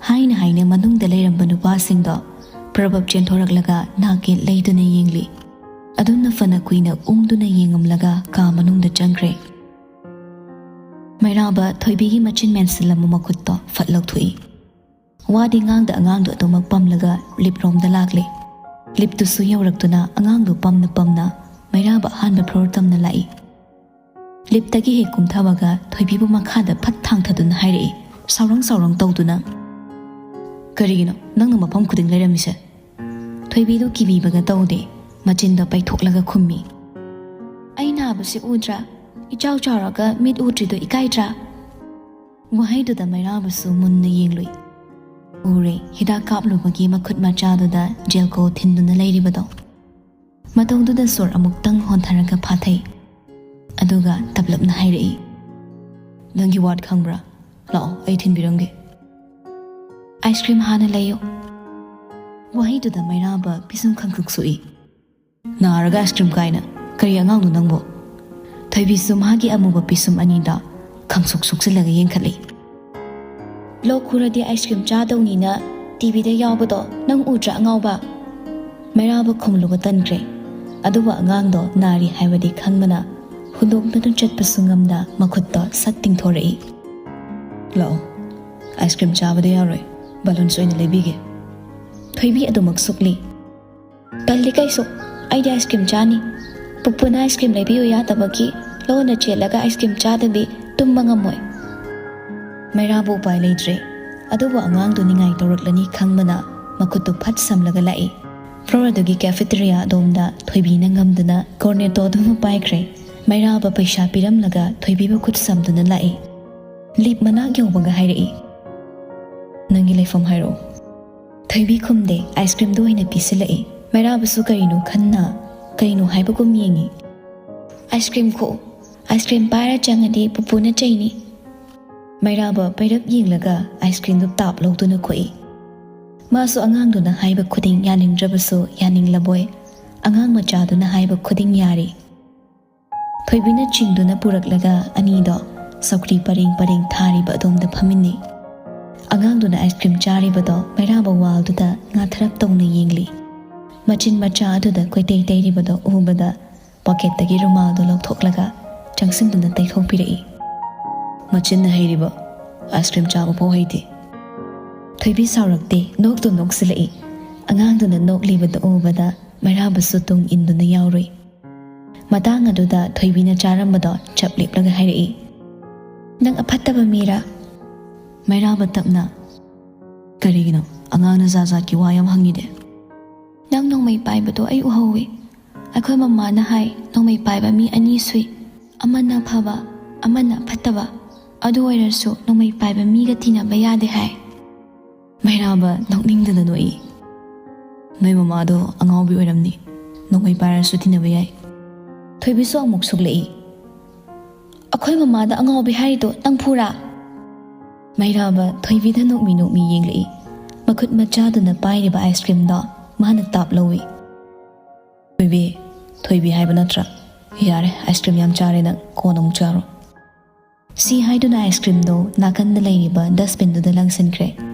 ꯍꯥꯏꯅ ꯍꯥꯏꯅ ꯃꯅꯨꯡꯗ ꯂꯩꯔꯝꯕ ꯅꯨꯄꯥꯁꯤꯡꯗꯣ ꯄ꯭ꯔꯕꯞ ꯆꯦꯟꯊꯣꯔꯛꯂꯒ ꯅꯥꯛ ꯌꯦꯠ ꯂꯩꯗꯨꯅ ꯌꯦꯡꯂꯤ꯫ ꯑꯗꯨꯝꯅ ꯐꯅ ꯀꯨꯏꯅ ꯎꯪꯗꯨꯅ ꯌꯦꯡꯉꯝꯂꯒ ꯀꯥ ꯃꯅꯨꯡꯗ ꯆꯪꯈ꯭ꯔꯦ꯫ ꯃꯩꯔꯥꯕ ꯊꯣꯏꯕꯤꯒꯤ ꯃꯆꯤꯟ ꯃꯦꯟꯁꯤꯜꯂꯝꯕ ꯃꯈꯨꯠꯇꯣ ꯐꯠ ꯂꯧꯊꯣꯛꯏ꯫ ꯋꯥꯗꯤ ꯉꯥꯡꯗ ꯑꯉꯥꯡꯗꯨ ꯑꯗꯨꯃꯛ ꯄꯝꯂꯒ ꯂꯤꯞ ꯔꯣꯝꯗ ꯂꯥꯛꯂꯦ꯫ ꯂꯤꯞꯇꯨꯁꯨ ꯌꯧꯔꯛꯇꯨꯅ ꯑꯉꯥꯡꯗꯨ ꯄꯝꯅ ꯄꯝꯅ ꯃꯩꯔꯥꯕ ꯑꯍꯥꯟꯕ ꯐ꯭ꯂꯣꯔ ꯇꯝꯅ ꯂꯥꯛꯏ꯫ ꯂꯤꯞꯇꯒꯤ ꯍꯦꯛ ꯀꯨꯝꯊꯕꯒ ꯊꯣꯏꯕꯤꯕꯨ ꯃꯈꯥꯗ ꯐꯠ ꯊꯥꯡꯊꯗꯨꯅ ꯍꯥꯏꯔꯛꯏ, ꯁꯥꯎꯔꯪ ꯁꯥꯎꯔꯪ ꯇꯧꯗꯨꯅ꯫ "ꯀꯔꯤꯒꯤꯅꯣ ꯅꯪꯅ ꯃꯐꯝ ꯈꯨꯗꯤꯡ ꯂꯩꯔꯝꯃꯤꯁꯦ?" ꯊꯣꯏꯕꯤꯗꯨ ꯀꯤꯕꯤꯕꯒ ꯇꯧꯗꯦ, ꯃꯆꯤꯟꯗꯣ ꯄꯩꯊꯣꯛꯂꯒ ꯈꯨꯝꯃꯤ, "ꯑꯩ ꯅꯥꯕꯁꯤ ꯎꯗ꯭ꯔꯥ? ꯏꯆꯥꯎ ꯆꯥꯎꯔꯒ ꯃꯤꯠ ꯎꯗ꯭ꯔꯤꯗꯣ ꯏꯀꯥꯏꯗ꯭ꯔꯥ?" ꯋꯥꯍꯩꯗꯨꯗ ꯃꯩꯔꯥꯕꯁꯨ ꯃꯨꯟꯅ ꯌꯦꯡꯂꯨꯏ꯫ ꯎꯔꯦ, ꯍꯤꯗꯥꯛ ꯀꯥꯞꯂꯨꯕꯒꯤ ꯃꯈꯨꯠ ꯃꯆꯥꯗꯨꯗ ꯖꯦꯜꯀꯣ ꯊꯤꯟꯗꯨꯅ ꯂꯩꯔꯤꯕꯗꯣ꯫ ꯃꯇꯧꯗꯨꯗ ꯁꯣꯔ ꯑꯃꯨꯛꯇꯪ ꯍꯣꯟꯊꯔꯒ ꯐꯥꯊꯩ꯫ ꯑꯗꯨꯒ ꯇꯞꯂꯞꯅ ꯍꯥꯏꯔꯛꯏ, "ꯅꯪꯒꯤ ꯋꯥꯔꯗ ꯈꯪꯕ꯭ꯔꯥ? ꯂꯥꯛꯑꯣ, ꯑꯩ ꯊꯤꯟꯕꯤꯔꯝꯒꯦ꯫ ꯑꯥꯏꯁ ꯀ꯭ꯔꯤꯝ ꯍꯥꯟꯅ ꯂꯩꯌꯨ꯫" ꯋꯥꯍꯩꯗꯨꯗ ꯃꯩꯔꯥꯕ ꯄꯤꯁꯨꯝ ꯈꯪꯁꯨꯛ ꯁꯨꯛꯏ꯫ "ꯅꯥꯔꯒ ꯑꯥꯏꯁ ꯀ꯭ꯔꯤꯝ ꯀꯥꯏꯅ? ꯀꯔꯤ ꯑꯉꯥꯡꯅꯣ ꯅꯪꯕꯣ?" ꯊꯣꯏꯕꯤꯁꯨ ꯃꯍꯥꯛꯀꯤ ꯑꯃꯨꯕ ꯄꯤꯁꯨꯝ ꯑꯅꯤꯗ ꯈꯪꯁꯨꯛ ꯁꯨꯛꯆꯤꯜꯂꯒ ꯌꯦꯡꯈꯠꯂꯤ꯫ "ꯂꯣꯛ ꯈꯨꯔꯗꯤ ꯑꯥꯏꯁ ꯀ꯭ꯔꯤꯝ ꯆꯥꯗꯧꯅꯤꯅ ꯇꯤꯚꯤꯗ ꯌꯥꯎꯕꯗꯣ ꯅꯪ ꯎꯗ꯭ꯔꯥ, ꯑꯉꯥꯎꯕ?" ꯃꯩꯔꯥꯕ ꯈꯨꯝꯂꯨꯕ ꯇꯟꯈ꯭ꯔꯦ꯫ ꯑꯗꯨꯕꯨ ꯑꯉꯥꯡꯗꯣ ꯅꯥꯔꯤ ꯍꯥꯏꯕꯗꯤ ꯈꯪꯕꯅ ꯍꯨꯟꯗꯣꯛꯇꯨꯅ ꯆꯠꯄꯁꯨ ꯉꯝꯗ ꯃꯈꯨꯠꯇꯣ ꯁꯠ ꯇꯤꯡꯊꯣꯔꯛꯏ꯫ "ꯂꯥꯛꯑꯣ, ꯑꯥꯏꯁ ꯀ꯭ꯔꯤꯝ ꯆꯥꯕꯗ ꯌꯥꯔꯣꯏ, ꯕꯂꯨꯟꯁ ꯑꯣꯏꯅ ꯂꯩꯕꯤꯒꯦ꯫" ꯊꯣꯏꯕꯤ ꯑꯗꯨꯃꯛ ꯁꯨꯛꯂꯤ꯫ "ꯇꯜꯂꯤ ꯀꯩꯁꯨ, ꯑꯩꯗꯤ ꯑꯥꯏꯁ ꯀ꯭ꯔꯤꯝ ꯆꯥꯅꯤ꯫ ꯄꯨꯄꯨꯅ ꯑꯥꯏꯁ ꯀ꯭ꯔꯤꯝ ꯂꯩꯕꯤꯌꯨ ꯌꯥꯗꯕꯒꯤ ꯂꯣꯟꯅ ꯆꯦꯜꯂꯒ ꯑꯥꯏꯁ ꯀ꯭ꯔꯤꯝ ꯆꯥꯗꯕꯤ ꯇꯨꯝꯕ ꯉꯝꯃꯣꯏ꯫" ꯃꯩꯔꯥꯕꯨ ꯎꯄꯥꯏ ꯂꯩꯇ꯭ꯔꯦ꯫ ꯑꯗꯨꯕꯨ ꯑꯉꯥꯡꯗꯨ ꯅꯤꯡꯉꯥꯏ ꯇꯧꯔꯛꯂꯅꯤ ꯈꯪꯕꯅ ꯃꯈꯨꯠꯇꯨ ꯐꯠ ꯁꯝꯂꯒ ꯂꯥꯛꯏ꯫ ꯐ꯭ꯂꯣꯔ ꯑꯗꯨꯒꯤ ꯀꯦꯐꯦꯇꯦꯔꯤꯌꯥ ꯑꯗꯣꯝꯗ ꯊꯣꯏꯕꯤꯅ ꯉꯝꯗꯨꯅ ꯀꯣꯔꯅꯦꯇꯣꯗꯨ ꯑꯃ ꯄꯥꯏꯈ꯭ꯔꯦ꯫ ꯃꯩꯔꯥꯕ ꯄꯩꯁꯥ ꯄꯤꯔꯝꯂꯒ ꯊꯣꯏꯕꯤꯕꯨ ꯈꯨꯠ ꯁꯝꯗꯨꯅ ꯂꯥꯛꯏ꯫ ꯂꯤꯞ ꯃꯅꯥꯛ ꯌꯧꯕꯒ ꯍꯥꯏꯔꯛꯏ, "ꯅꯪꯒꯤ ꯂꯩꯐꯝ ꯍꯥꯏꯔꯛꯑꯣ꯫" ꯊꯣꯏꯕꯤ ꯈꯨꯝꯗꯦ, ꯑꯥꯏꯁ ꯀ꯭ꯔꯤꯝꯗꯨ ꯑꯣꯏꯅ ꯄꯤꯁꯤꯜꯂꯛꯏ꯫ ꯃꯩꯔꯥꯕꯁꯨ ꯀꯔꯤꯅꯣ ꯈꯟꯅ ꯀꯩꯅꯣ ꯍꯥꯏꯕꯒꯨꯝ ꯌꯦꯡꯉꯤ꯫ "ꯑꯥꯏꯁ ꯀ꯭ꯔꯤꯝ ꯈꯣꯛꯎ, ꯑꯥꯏꯁ ꯀ꯭ꯔꯤꯝ ꯄꯥꯏꯔ ꯆꯪꯉꯗꯤ ꯄꯨꯄꯨꯅ ꯆꯩꯅꯤ꯫" ꯃꯩꯔꯥꯕ ꯄꯩꯔꯞ ꯌꯦꯡꯂꯒ ꯑꯥꯏꯁ ꯀ꯭ꯔꯤꯝꯗꯨ ꯇꯥꯞ ꯂꯧꯗꯨꯅ ꯈꯣꯛꯏ꯫ ꯃꯥꯁꯨ ꯑꯉꯥꯡꯗꯨꯅ ꯍꯥꯏꯕ ꯈꯨꯗꯤꯡ ꯌꯥꯅꯤꯡꯗ꯭ꯔꯕꯁꯨ ꯌꯥꯅꯤꯡꯂꯕꯣꯏ, ꯑꯉꯥꯡ ꯃꯆꯥꯗꯨꯅ ꯍꯥꯏꯕ ꯈꯨꯗꯤꯡ ꯌꯥꯔꯤ꯫ ꯊꯣꯏꯕꯤꯅ ꯆꯤꯡꯗꯨꯅ ꯄꯨꯔꯛꯂꯒ ꯑꯅꯤꯗꯣ ꯆꯧꯀ꯭ꯔꯤ ꯄꯔꯦꯡ ꯄꯔꯦꯡ ꯊꯥꯔꯤꯕ ꯑꯗꯣꯝꯗ ꯐꯝꯃꯤꯟꯅꯩ꯫ ꯑꯉꯥꯡꯗꯨꯅ ꯑꯥꯏꯁ ꯀ꯭ꯔꯤꯝ ꯆꯥꯔꯤꯕꯗꯣ ꯃꯩꯔꯥꯕ ꯋꯥꯜꯗꯨꯗ ꯉꯥꯊꯔꯞ ꯇꯧꯅ ꯌꯦꯡꯂꯤ꯫ ꯃꯆꯤꯟ ꯃꯆꯥ ꯑꯗꯨꯗ ꯀꯣꯏꯇꯩ ꯇꯩꯔꯤꯕꯗꯣ ꯎꯕꯗ ꯄꯣꯀꯦꯠꯇꯒꯤ ꯔꯨꯃꯥꯜꯗꯨ ꯂꯧꯊꯣꯛꯂꯒ ꯆꯪꯁꯤꯟꯗꯨꯅ ꯇꯩꯊꯣꯛꯄꯤꯔꯛꯏ꯫ "ꯃꯆꯤꯟꯅ ꯍꯩꯔꯤꯕ, ꯑꯥꯏꯁ ꯀ꯭ꯔꯤꯝ ꯆꯥꯕ ꯐꯥꯎ ꯍꯩꯇꯦ꯫" ꯊꯣꯏꯕꯤ ꯁꯥꯎꯔꯛꯇꯦ, ꯅꯣꯛꯇꯨ ꯅꯣꯛꯁꯤꯜꯂꯛꯏ꯫ ꯑꯉꯥꯡꯗꯨꯅ ꯅꯣꯛꯂꯤꯕꯗꯨ ꯎꯕꯗ ꯃꯩꯔꯥꯕꯁꯨ ꯇꯨꯡ ꯏꯟꯗꯨꯅ ꯌꯥꯎꯔꯨꯏ꯫ ꯃꯇꯥꯡ ꯑꯗꯨꯗ ꯊꯣꯏꯕꯤꯅ ꯆꯥꯔꯝꯕꯗꯣ ꯆꯞ ꯂꯦꯞꯂꯒ ꯍꯥꯏꯔꯛꯏ, "ꯅꯪ ꯑꯐꯠꯇꯕ ꯃꯤꯔꯥ?" ꯃꯩꯔꯥꯕ ꯇꯞꯅ, "ꯀꯔꯤꯒꯤꯅꯣ? ꯑꯉꯥꯡꯅ ꯖꯥꯠ ꯖꯥꯠꯀꯤ ꯋꯥ ꯌꯥꯝ ꯍꯪꯉꯤꯗꯦ?" "ꯅꯪ ꯅꯣꯡꯃꯩ ꯄꯥꯏꯕꯗꯣ ꯑꯩ ꯎꯍꯧꯋꯤ꯫ ꯑꯩꯈꯣꯏ ꯃꯃꯥꯅ ꯍꯥꯏ ꯅꯣꯡꯃꯩ ꯄꯥꯏꯕ ꯃꯤ ꯑꯅꯤ ꯁꯨꯏ, ꯑꯃꯅ ꯐꯕ, ꯑꯃꯅ ꯐꯠꯇꯕ꯫ ꯑꯗꯨ ꯑꯣꯏꯔꯁꯨ ꯅꯣꯡꯃꯩ ꯄꯥꯏꯕ ꯃꯤꯒ ꯇꯤꯟꯅꯕ ꯌꯥꯗꯦ ꯍꯥꯏ꯫" ꯃꯩꯔꯥꯕ ꯅꯣꯛꯅꯤꯡꯗꯅ ꯅꯣꯛꯏ꯫ "ꯅꯣꯏ ꯃꯃꯥꯗꯣ ꯑꯉꯥꯎꯕꯤ ꯑꯣꯏꯔꯝꯅꯤ, ꯅꯣꯡꯃꯩ ꯄꯥꯏꯔꯁꯨ ꯇꯤꯟꯅꯕ ꯌꯥꯏ꯫" ꯊꯣꯏꯕꯤꯁꯨ ꯑꯃꯨꯛ ꯁꯨꯛꯂꯛꯏ꯫ "ꯑꯩꯈꯣꯏ ꯃꯃꯥꯗ ꯑꯉꯥꯎꯕꯤ ꯍꯥꯏꯔꯤꯗꯣ ꯅꯪ ꯐꯨꯔꯥ?" ꯃꯩꯔꯥꯕ ꯊꯣꯏꯕꯤꯗ ꯅꯣꯛꯃꯤ ꯅꯣꯛꯃꯤ ꯌꯦꯡꯂꯛꯏ꯫ ꯃꯈꯨꯠ ꯃꯆꯥꯗꯨꯅ ꯄꯥꯏꯔꯤꯕ ꯑꯥꯏꯁ ꯀ꯭ꯔꯤꯝꯗꯣ ꯃꯥꯅ ꯇꯥꯞ ꯂꯧꯏ꯫ "ꯊꯣꯏꯕꯤ, ꯊꯣꯏꯕꯤ ꯍꯥꯏꯕ ꯅꯠꯇ꯭ꯔꯥ? ꯌꯥꯔꯦ, ꯑꯥꯏꯁ ꯀ꯭ꯔꯤꯝ ꯌꯥꯝ ꯆꯥꯔꯦ ꯅꯪ, ꯀꯣꯟꯅ ꯑꯃꯨꯛ ꯆꯥꯔꯣ꯫" ꯁꯤ ꯍꯥꯏꯗꯨꯅ ꯑꯥꯏꯁ ꯀ꯭ꯔꯤꯝꯗꯣ ꯅꯥꯀꯟꯗ ꯂꯩꯔꯤꯕ ꯗꯁꯕꯤꯟꯗꯨꯗ ꯂꯪꯁꯤꯟꯈ꯭ꯔꯦ꯫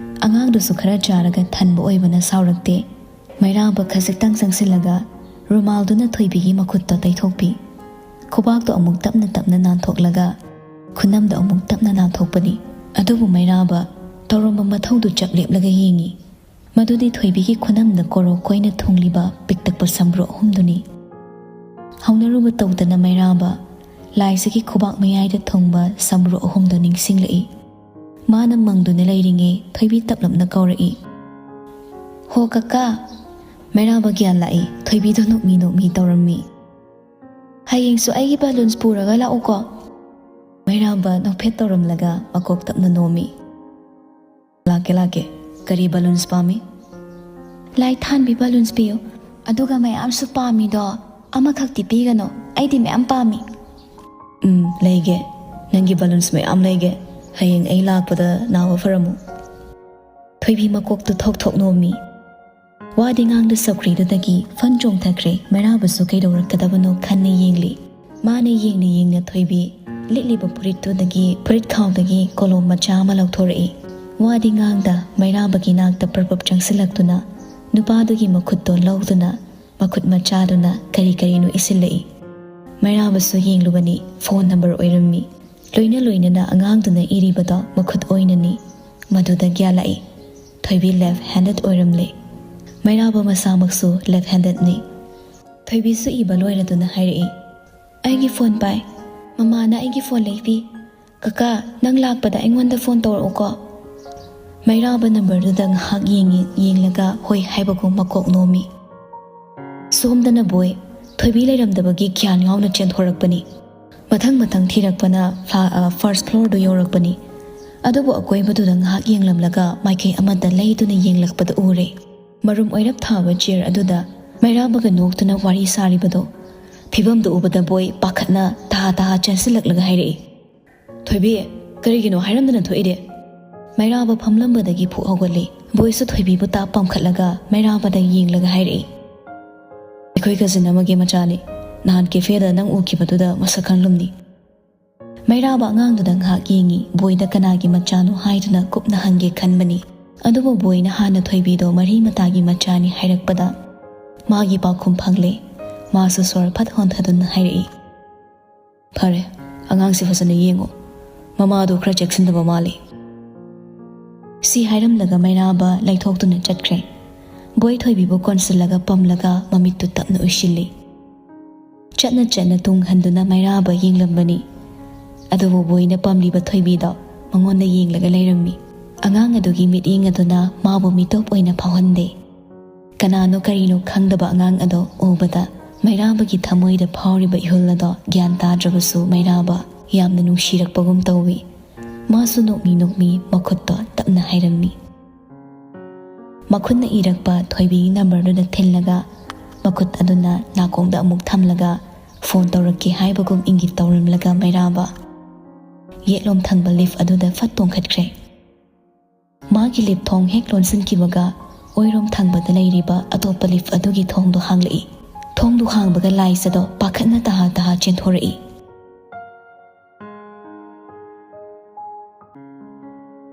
ꯑꯉꯥꯡꯗꯨꯁꯨ ꯈꯔ ꯆꯥꯔꯒ ꯊꯟꯕ ꯑꯣꯏꯕꯅ ꯁꯥꯎꯔꯛꯇꯦ꯫ ꯃꯩꯔꯥꯕ ꯈꯖꯤꯛꯇꯪ ꯆꯪꯁꯤꯜꯂꯒ ꯔꯨꯃꯥꯜꯗꯨꯅ ꯊꯣꯏꯕꯤꯒꯤ ꯃꯈꯨꯠꯇ ꯇꯩꯊꯣꯛꯄꯤ꯫ ꯈꯨꯕꯥꯛꯇꯣ ꯑꯃꯨꯛ ꯇꯞꯅ ꯇꯞꯅ ꯅꯥꯟꯊꯣꯛꯂꯒ ꯈꯨꯅꯝꯗ ꯑꯃꯨꯛ ꯇꯞꯅ ꯅꯥꯟꯊꯣꯛꯄꯅꯤ꯫ ꯑꯗꯨꯕꯨ ꯃꯩꯔꯥꯕ ꯇꯧꯔꯝꯕ ꯃꯊꯧꯗꯨ ꯆꯞ ꯂꯦꯞꯂꯒ ꯌꯦꯡꯉꯤ꯫ ꯃꯗꯨꯗꯤ ꯊꯣꯏꯕꯤꯒꯤ ꯈꯨꯅꯝꯗ ꯀꯣꯔꯣꯛ ꯀꯣꯏꯅ ꯊꯨꯡꯂꯤꯕ ꯄꯤꯛꯇꯛꯄ ꯁꯝꯕ꯭ꯔꯨ ꯑꯍꯨꯝꯗꯨꯅꯤ꯫ ꯍꯧꯅꯔꯨꯕ ꯇꯧꯗꯅ ꯃꯩꯔꯥꯕ ꯂꯥꯏꯁꯤꯒꯤ ꯈꯨꯕꯥꯛ ꯃꯌꯥꯏꯗ ꯊꯨꯡꯕ ꯁꯝꯕ꯭ꯔꯨ ꯑꯍꯨꯝꯗꯨ ꯅꯤꯡꯁꯤꯡꯂꯛꯏ꯫ ꯃꯥꯅ ꯃꯪꯗꯨꯅ ꯂꯩꯔꯤꯉꯩ ꯊꯣꯏꯕꯤ ꯇꯞꯂꯞꯅ ꯀꯧꯔꯛꯏ, "ꯍꯣ ꯀꯀꯥ!" ꯃꯩꯔꯥꯕ ꯒ꯭ꯌꯥꯟ ꯂꯥꯛꯏ꯫ ꯊꯣꯏꯕꯤꯗꯨ ꯅꯣꯛꯃꯤ ꯅꯣꯛꯃꯤ ꯇꯧꯔꯝꯃꯤ꯫ "ꯍꯌꯦꯡꯁꯨ ꯑꯩꯒꯤ ꯕꯂꯨꯟꯁ ꯄꯨꯔꯒ ꯂꯥꯛꯎꯀꯣ꯫" ꯃꯩꯔꯥꯕ ꯅꯣꯛꯐꯦꯠ ꯇꯧꯔꯝꯂꯒ ꯃꯀꯣꯛ ꯇꯞꯅ ꯅꯣꯝꯃꯤ꯫ "ꯂꯥꯛꯀꯦ, ꯂꯥꯛꯀꯦ꯫ ꯀꯔꯤ ꯕꯂꯨꯟꯁ ꯄꯥꯝꯃꯤ?" "ꯂꯥꯏ ꯊꯥꯟꯕꯤ ꯕꯂꯨꯟꯁ ꯄꯤꯌꯨ, ꯑꯗꯨꯒ ꯃꯌꯥꯝꯁꯨ ꯄꯥꯝꯃꯤꯗꯣ ꯑꯃꯈꯛꯇꯤ ꯄꯤꯒꯅꯨ, ꯑꯩꯗꯤ ꯃꯌꯥꯝ ꯄꯥꯝꯃꯤ꯫" "ꯎꯝ, ꯂꯩꯒꯦ꯫ ꯅꯪꯒꯤ ꯕꯂꯨꯟꯁ ꯃꯌꯥꯝ ꯂꯩꯒꯦ꯫ ꯍꯌꯦꯡ ꯑꯩ ꯂꯥꯛꯄꯗ ꯅꯥꯕ ꯐꯔꯝꯃꯨ꯫" ꯊꯣꯏꯕꯤ ꯃꯀꯣꯛꯇꯨ ꯊꯣꯛ ꯊꯣꯛ ꯅꯣꯝꯃꯤ꯫ ꯋꯥꯗꯤ ꯉꯥꯡꯗ ꯁꯧꯒ꯭ꯔꯤꯗꯨꯗꯒꯤ ꯐꯟ ꯆꯣꯡꯊꯈ꯭ꯔꯦ꯫ ꯃꯩꯔꯥꯕꯁꯨ ꯀꯩꯗꯧꯔꯛꯀꯗꯕꯅꯣ ꯈꯟꯅ ꯌꯦꯡꯂꯤ꯫ ꯃꯥꯅ ꯌꯦꯡꯅ ꯌꯦꯡꯅ ꯊꯣꯏꯕꯤ ꯂꯤꯠꯂꯤꯕ ꯐꯨꯔꯤꯠꯇꯨꯗꯒꯤ, ꯐꯨꯔꯤꯠ ꯈꯥꯎꯗꯒꯤ ꯀꯣꯂꯣꯝ ꯃꯆꯥ ꯑꯃ ꯂꯧꯊꯣꯔꯛꯏ꯫ ꯋꯥꯗꯤ ꯉꯥꯡꯗ ꯃꯩꯔꯥꯕꯒꯤ ꯅꯥꯛꯇ ꯄ꯭ꯔꯞ ꯄ꯭ꯔꯞ ꯆꯪꯁꯤꯜꯂꯛꯇꯨꯅ ꯅꯨꯄꯥꯗꯨꯒꯤ ꯃꯈꯨꯠꯇꯣ ꯂꯧꯗꯨꯅ ꯃꯈꯨꯠ ꯃꯆꯥꯗꯨꯅ ꯀꯔꯤ ꯀꯔꯤꯅꯣ ꯏꯁꯤꯜꯂꯛꯏ꯫ ꯃꯩꯔꯥꯕꯁꯨ ꯌꯦꯡꯂꯨꯕꯅꯤ, ꯐꯣꯟ ꯅꯝꯕꯔ ꯑꯣꯏꯔꯝꯃꯤ꯫ ꯂꯣꯏꯅ ꯂꯣꯏꯅꯅ ꯑꯉꯥꯡꯗꯨꯅ ꯏꯔꯤꯕꯗꯣ ꯃꯈꯨꯠ ꯑꯣꯏꯅꯅꯤ꯫ ꯃꯗꯨꯗ ꯒ꯭ꯌꯥꯟ ꯂꯥꯛꯏ꯫ ꯊꯣꯏꯕꯤ ꯂꯦꯐ ꯍꯦꯟꯗꯦꯗ ꯑꯣꯏꯔꯝꯂꯦ꯫ ꯃꯩꯔꯥꯕ ꯃꯁꯥꯃꯛꯁꯨ ꯂꯦꯐ ꯍꯦꯟꯗꯦꯗꯅꯤ꯫ ꯊꯣꯏꯕꯤꯁꯨ ꯏꯕ ꯂꯣꯏꯔꯗꯨꯅ ꯍꯥꯏꯔꯛꯏ, ꯑꯩꯒꯤ ꯐꯣꯟ ꯄꯥꯏ꯫ ꯃꯃꯥꯅ ꯑꯩꯒꯤ ꯐꯣꯟ ꯂꯩꯕꯤ꯫ "ꯀꯀꯥ, ꯅꯪ ꯂꯥꯛꯄꯗ ꯑꯩꯉꯣꯟꯗ ꯐꯣꯟ ꯇꯧꯔꯛꯎꯀꯣ꯫" ꯃꯩꯔꯥꯕ ꯅꯝꯕꯔꯗꯨꯗ ꯉꯥꯏꯍꯥꯛ ꯌꯦꯡꯉꯤ, ꯌꯦꯡꯂꯒ ꯍꯣꯏ ꯍꯥꯏꯕꯒꯨꯝ ꯃꯀꯣꯛ ꯅꯣꯝꯃꯤ꯫ ꯁꯣꯝꯗꯅ ꯕꯣꯏ, ꯊꯣꯏꯕꯤ ꯂꯩꯔꯝꯗꯕꯒꯤ ꯒ꯭ꯌꯥꯟ ꯉꯥꯎꯅ ꯆꯦꯟꯊꯣꯔꯛꯄꯅꯤ꯫ ꯃꯊꯪ ꯃꯊꯪ ꯊꯤꯔꯛꯄꯅ ꯐ꯭ꯂꯥ-, ꯑ, ꯐꯥꯔꯁ ꯐ꯭ꯂꯣꯔꯗꯨ ꯌꯧꯔꯛꯄꯅꯤ꯫ ꯑꯗꯨꯕꯨ ꯑꯀꯣꯏꯕꯗꯨꯗ ꯉꯥꯏꯍꯥꯛ ꯌꯦꯡꯂꯝꯂꯒ ꯃꯥꯏꯀꯩ ꯑꯃꯗ ꯂꯩꯗꯨꯅ ꯌꯦꯡꯂꯛꯄꯗ ꯎꯔꯦ꯫ ꯃꯔꯨꯝ ꯑꯣꯏꯔꯞ ꯊꯥꯕ ꯆꯤꯌꯔ ꯑꯗꯨꯗ ꯃꯩꯔꯥꯕꯒ ꯅꯣꯛꯇꯨꯅ ꯋꯥꯔꯤ ꯁꯥꯔꯤꯕꯗꯣ꯫ ꯐꯤꯕꯝꯗꯨ ꯎꯕꯗ ꯕꯣꯏ ꯄꯥꯈꯠꯅ ꯇꯍꯥ ꯇꯍꯥ ꯆꯦꯟꯁꯤꯜꯂꯛꯂꯒ ꯍꯥꯏꯔꯛꯏ, "ꯊꯣꯏꯕꯤ, ꯀꯔꯤꯒꯤꯅꯣ ꯍꯥꯏꯔꯝꯗꯅ ꯊꯣꯛꯏꯗꯤ?" ꯃꯩꯔꯥꯕ ꯐꯝꯂꯝꯕꯗꯒꯤ ꯐꯨꯛ ꯍꯧꯒꯠꯂꯤ꯫ ꯕꯣꯏꯁꯨ ꯊꯣꯏꯕꯤꯕꯨ ꯇꯥꯞ ꯄꯝꯈꯠꯂꯒ ꯃꯩꯔꯥꯕꯗ ꯌꯦꯡꯂꯒ ꯍꯥꯏꯔꯛꯏ, "ꯑꯩꯈꯣꯏ ꯀꯖꯤꯟ ꯑꯃꯒꯤ ꯃꯆꯥꯅꯤ꯫ ꯅꯍꯥꯟ ꯀꯦꯐꯦꯗ ꯅꯪ ꯎꯈꯤꯕꯗꯨꯗ ꯃꯁꯛ ꯈꯪꯂꯝꯅꯤ꯫" ꯃꯩꯔꯥꯕ ꯑꯉꯥꯡꯗꯨꯗ ꯉꯥꯏꯍꯥꯛ ꯌꯦꯡꯉꯤ, ꯕꯣꯏꯗ ꯀꯅꯥꯒꯤ ꯃꯆꯥꯅꯣ ꯍꯥꯏꯗꯨꯅ ꯀꯨꯞꯅ ꯍꯪꯒꯦ ꯈꯟꯕꯅꯤ꯫ ꯑꯗꯨꯕꯨ ꯕꯣꯏꯅ ꯍꯥꯟꯅ ꯊꯣꯏꯕꯤꯗꯣ ꯃꯔꯤ ꯃꯇꯥꯒꯤ ꯃꯆꯥꯅꯤ ꯍꯥꯏꯔꯛꯄꯗ ꯃꯥꯒꯤ ꯄꯥꯎꯈꯨꯝ ꯐꯪꯂꯦ꯫ ꯃꯥꯁꯨ ꯁꯣꯔ ꯐꯠ ꯍꯣꯟꯊꯗꯨꯅ ꯍꯥꯏꯔꯛꯏ, "ꯐꯔꯦ, ꯑꯉꯥꯡꯁꯦ ꯐꯖꯅ ꯌꯦꯡꯉꯣ꯫ ꯃꯃꯥꯗꯣ ꯈꯔ ꯆꯦꯛꯁꯤꯟꯗꯕ ꯃꯥꯜꯂꯤ꯫" ꯁꯤ ꯍꯥꯏꯔꯝꯂꯒ ꯃꯩꯔꯥꯕ ꯂꯩꯊꯣꯛꯇꯨꯅ ꯆꯠꯈ꯭ꯔꯦ꯫ ꯕꯣꯏ ꯊꯣꯏꯕꯤꯕꯨ ꯀꯣꯟꯁꯤꯜꯂꯒ ꯄꯝꯂꯒ ꯃꯃꯤꯠꯇꯨ ꯇꯞꯅ ꯎꯏꯁꯤꯜꯂꯤ꯫ ꯆꯠꯅ ꯆꯠꯅ ꯇꯨꯡ ꯍꯟꯗꯨꯅ ꯃꯩꯔꯥꯕ ꯌꯦꯡꯂꯝꯕꯅꯤ꯫ ꯑꯗꯨꯕꯨ ꯕꯣꯏꯅ ꯄꯥꯝꯂꯤꯕ ꯊꯣꯏꯕꯤꯗꯣ ꯃꯉꯣꯟꯗ ꯌꯦꯡꯂꯒ ꯂꯩꯔꯝꯃꯤ꯫ ꯑꯉꯥꯡ ꯑꯗꯨꯒꯤ ꯃꯤꯠꯌꯦꯡ ꯑꯗꯨꯅ ꯃꯥꯕꯨ ꯃꯤꯇꯣꯞ ꯑꯣꯏꯅ ꯐꯥꯎꯍꯟꯗꯦ꯫ ꯀꯅꯥꯅꯣ ꯀꯔꯤꯅꯣ ꯈꯪꯗꯕ ꯑꯉꯥꯡ ꯑꯗꯣ ꯎꯕꯗ ꯃꯩꯔꯥꯕꯒꯤ ꯊꯃꯣꯏꯗ ꯐꯥꯎꯔꯤꯕ ꯏꯍꯨꯜ ꯑꯗꯣ ꯒ꯭ꯌꯥꯟ ꯇꯥꯗ꯭ꯔꯕꯁꯨ ꯃꯩꯔꯥꯕ ꯌꯥꯝꯅ ꯅꯨꯡꯁꯤꯔꯛꯄꯒꯨꯝ ꯇꯧꯏ꯫ ꯃꯥꯁꯨ ꯅꯣꯛꯃꯤ ꯅꯣꯛꯃꯤ ꯃꯈꯨꯠꯇꯣ ꯇꯞꯅ ꯍꯥꯏꯔꯝꯃꯤ꯫ ꯃꯈꯨꯠꯅ ꯏꯔꯛꯄ ꯊꯣꯏꯕꯤꯒꯤ ꯅꯝꯕꯔꯗꯨꯗ ꯊꯤꯜꯂꯒ ꯃꯈꯨꯠ ꯑꯗꯨꯅ ꯅꯥꯀꯣꯡꯗ ꯑꯃꯨꯛ ꯊꯝꯂꯒ ꯐꯣꯟ ꯇꯧꯔꯛꯀꯦ ꯍꯥꯏꯕꯒꯨꯝ ꯏꯪꯒꯤꯠ ꯇꯧꯔꯝꯂꯒ ꯃꯩꯔꯥꯕ ꯌꯦꯠꯂꯣꯝ ꯊꯪꯕ ꯂꯤꯐ ꯑꯗꯨꯗ ꯐꯠ ꯇꯣꯡꯈꯠꯈ꯭ꯔꯦ꯫ ꯃꯥꯒꯤ ꯂꯤꯐ ꯊꯣꯡ ꯍꯦꯛ ꯂꯣꯟꯁꯤꯟꯈꯤꯕꯒ ꯑꯣꯏꯔꯣꯝ ꯊꯪꯕꯗ ꯂꯩꯔꯤꯕ ꯑꯇꯣꯞꯄ ꯂꯤꯐ ꯑꯗꯨꯒꯤ ꯊꯣꯡꯗꯣ ꯍꯥꯡꯂꯛꯏ꯫ ꯊꯣꯡꯗꯣ ꯍꯥꯡꯕꯒ ꯂꯥꯏꯖꯗꯣ ꯄꯥꯈꯠꯅ ꯇꯍꯥ ꯇꯍꯥ ꯆꯦꯟꯊꯣꯔꯛꯏ꯫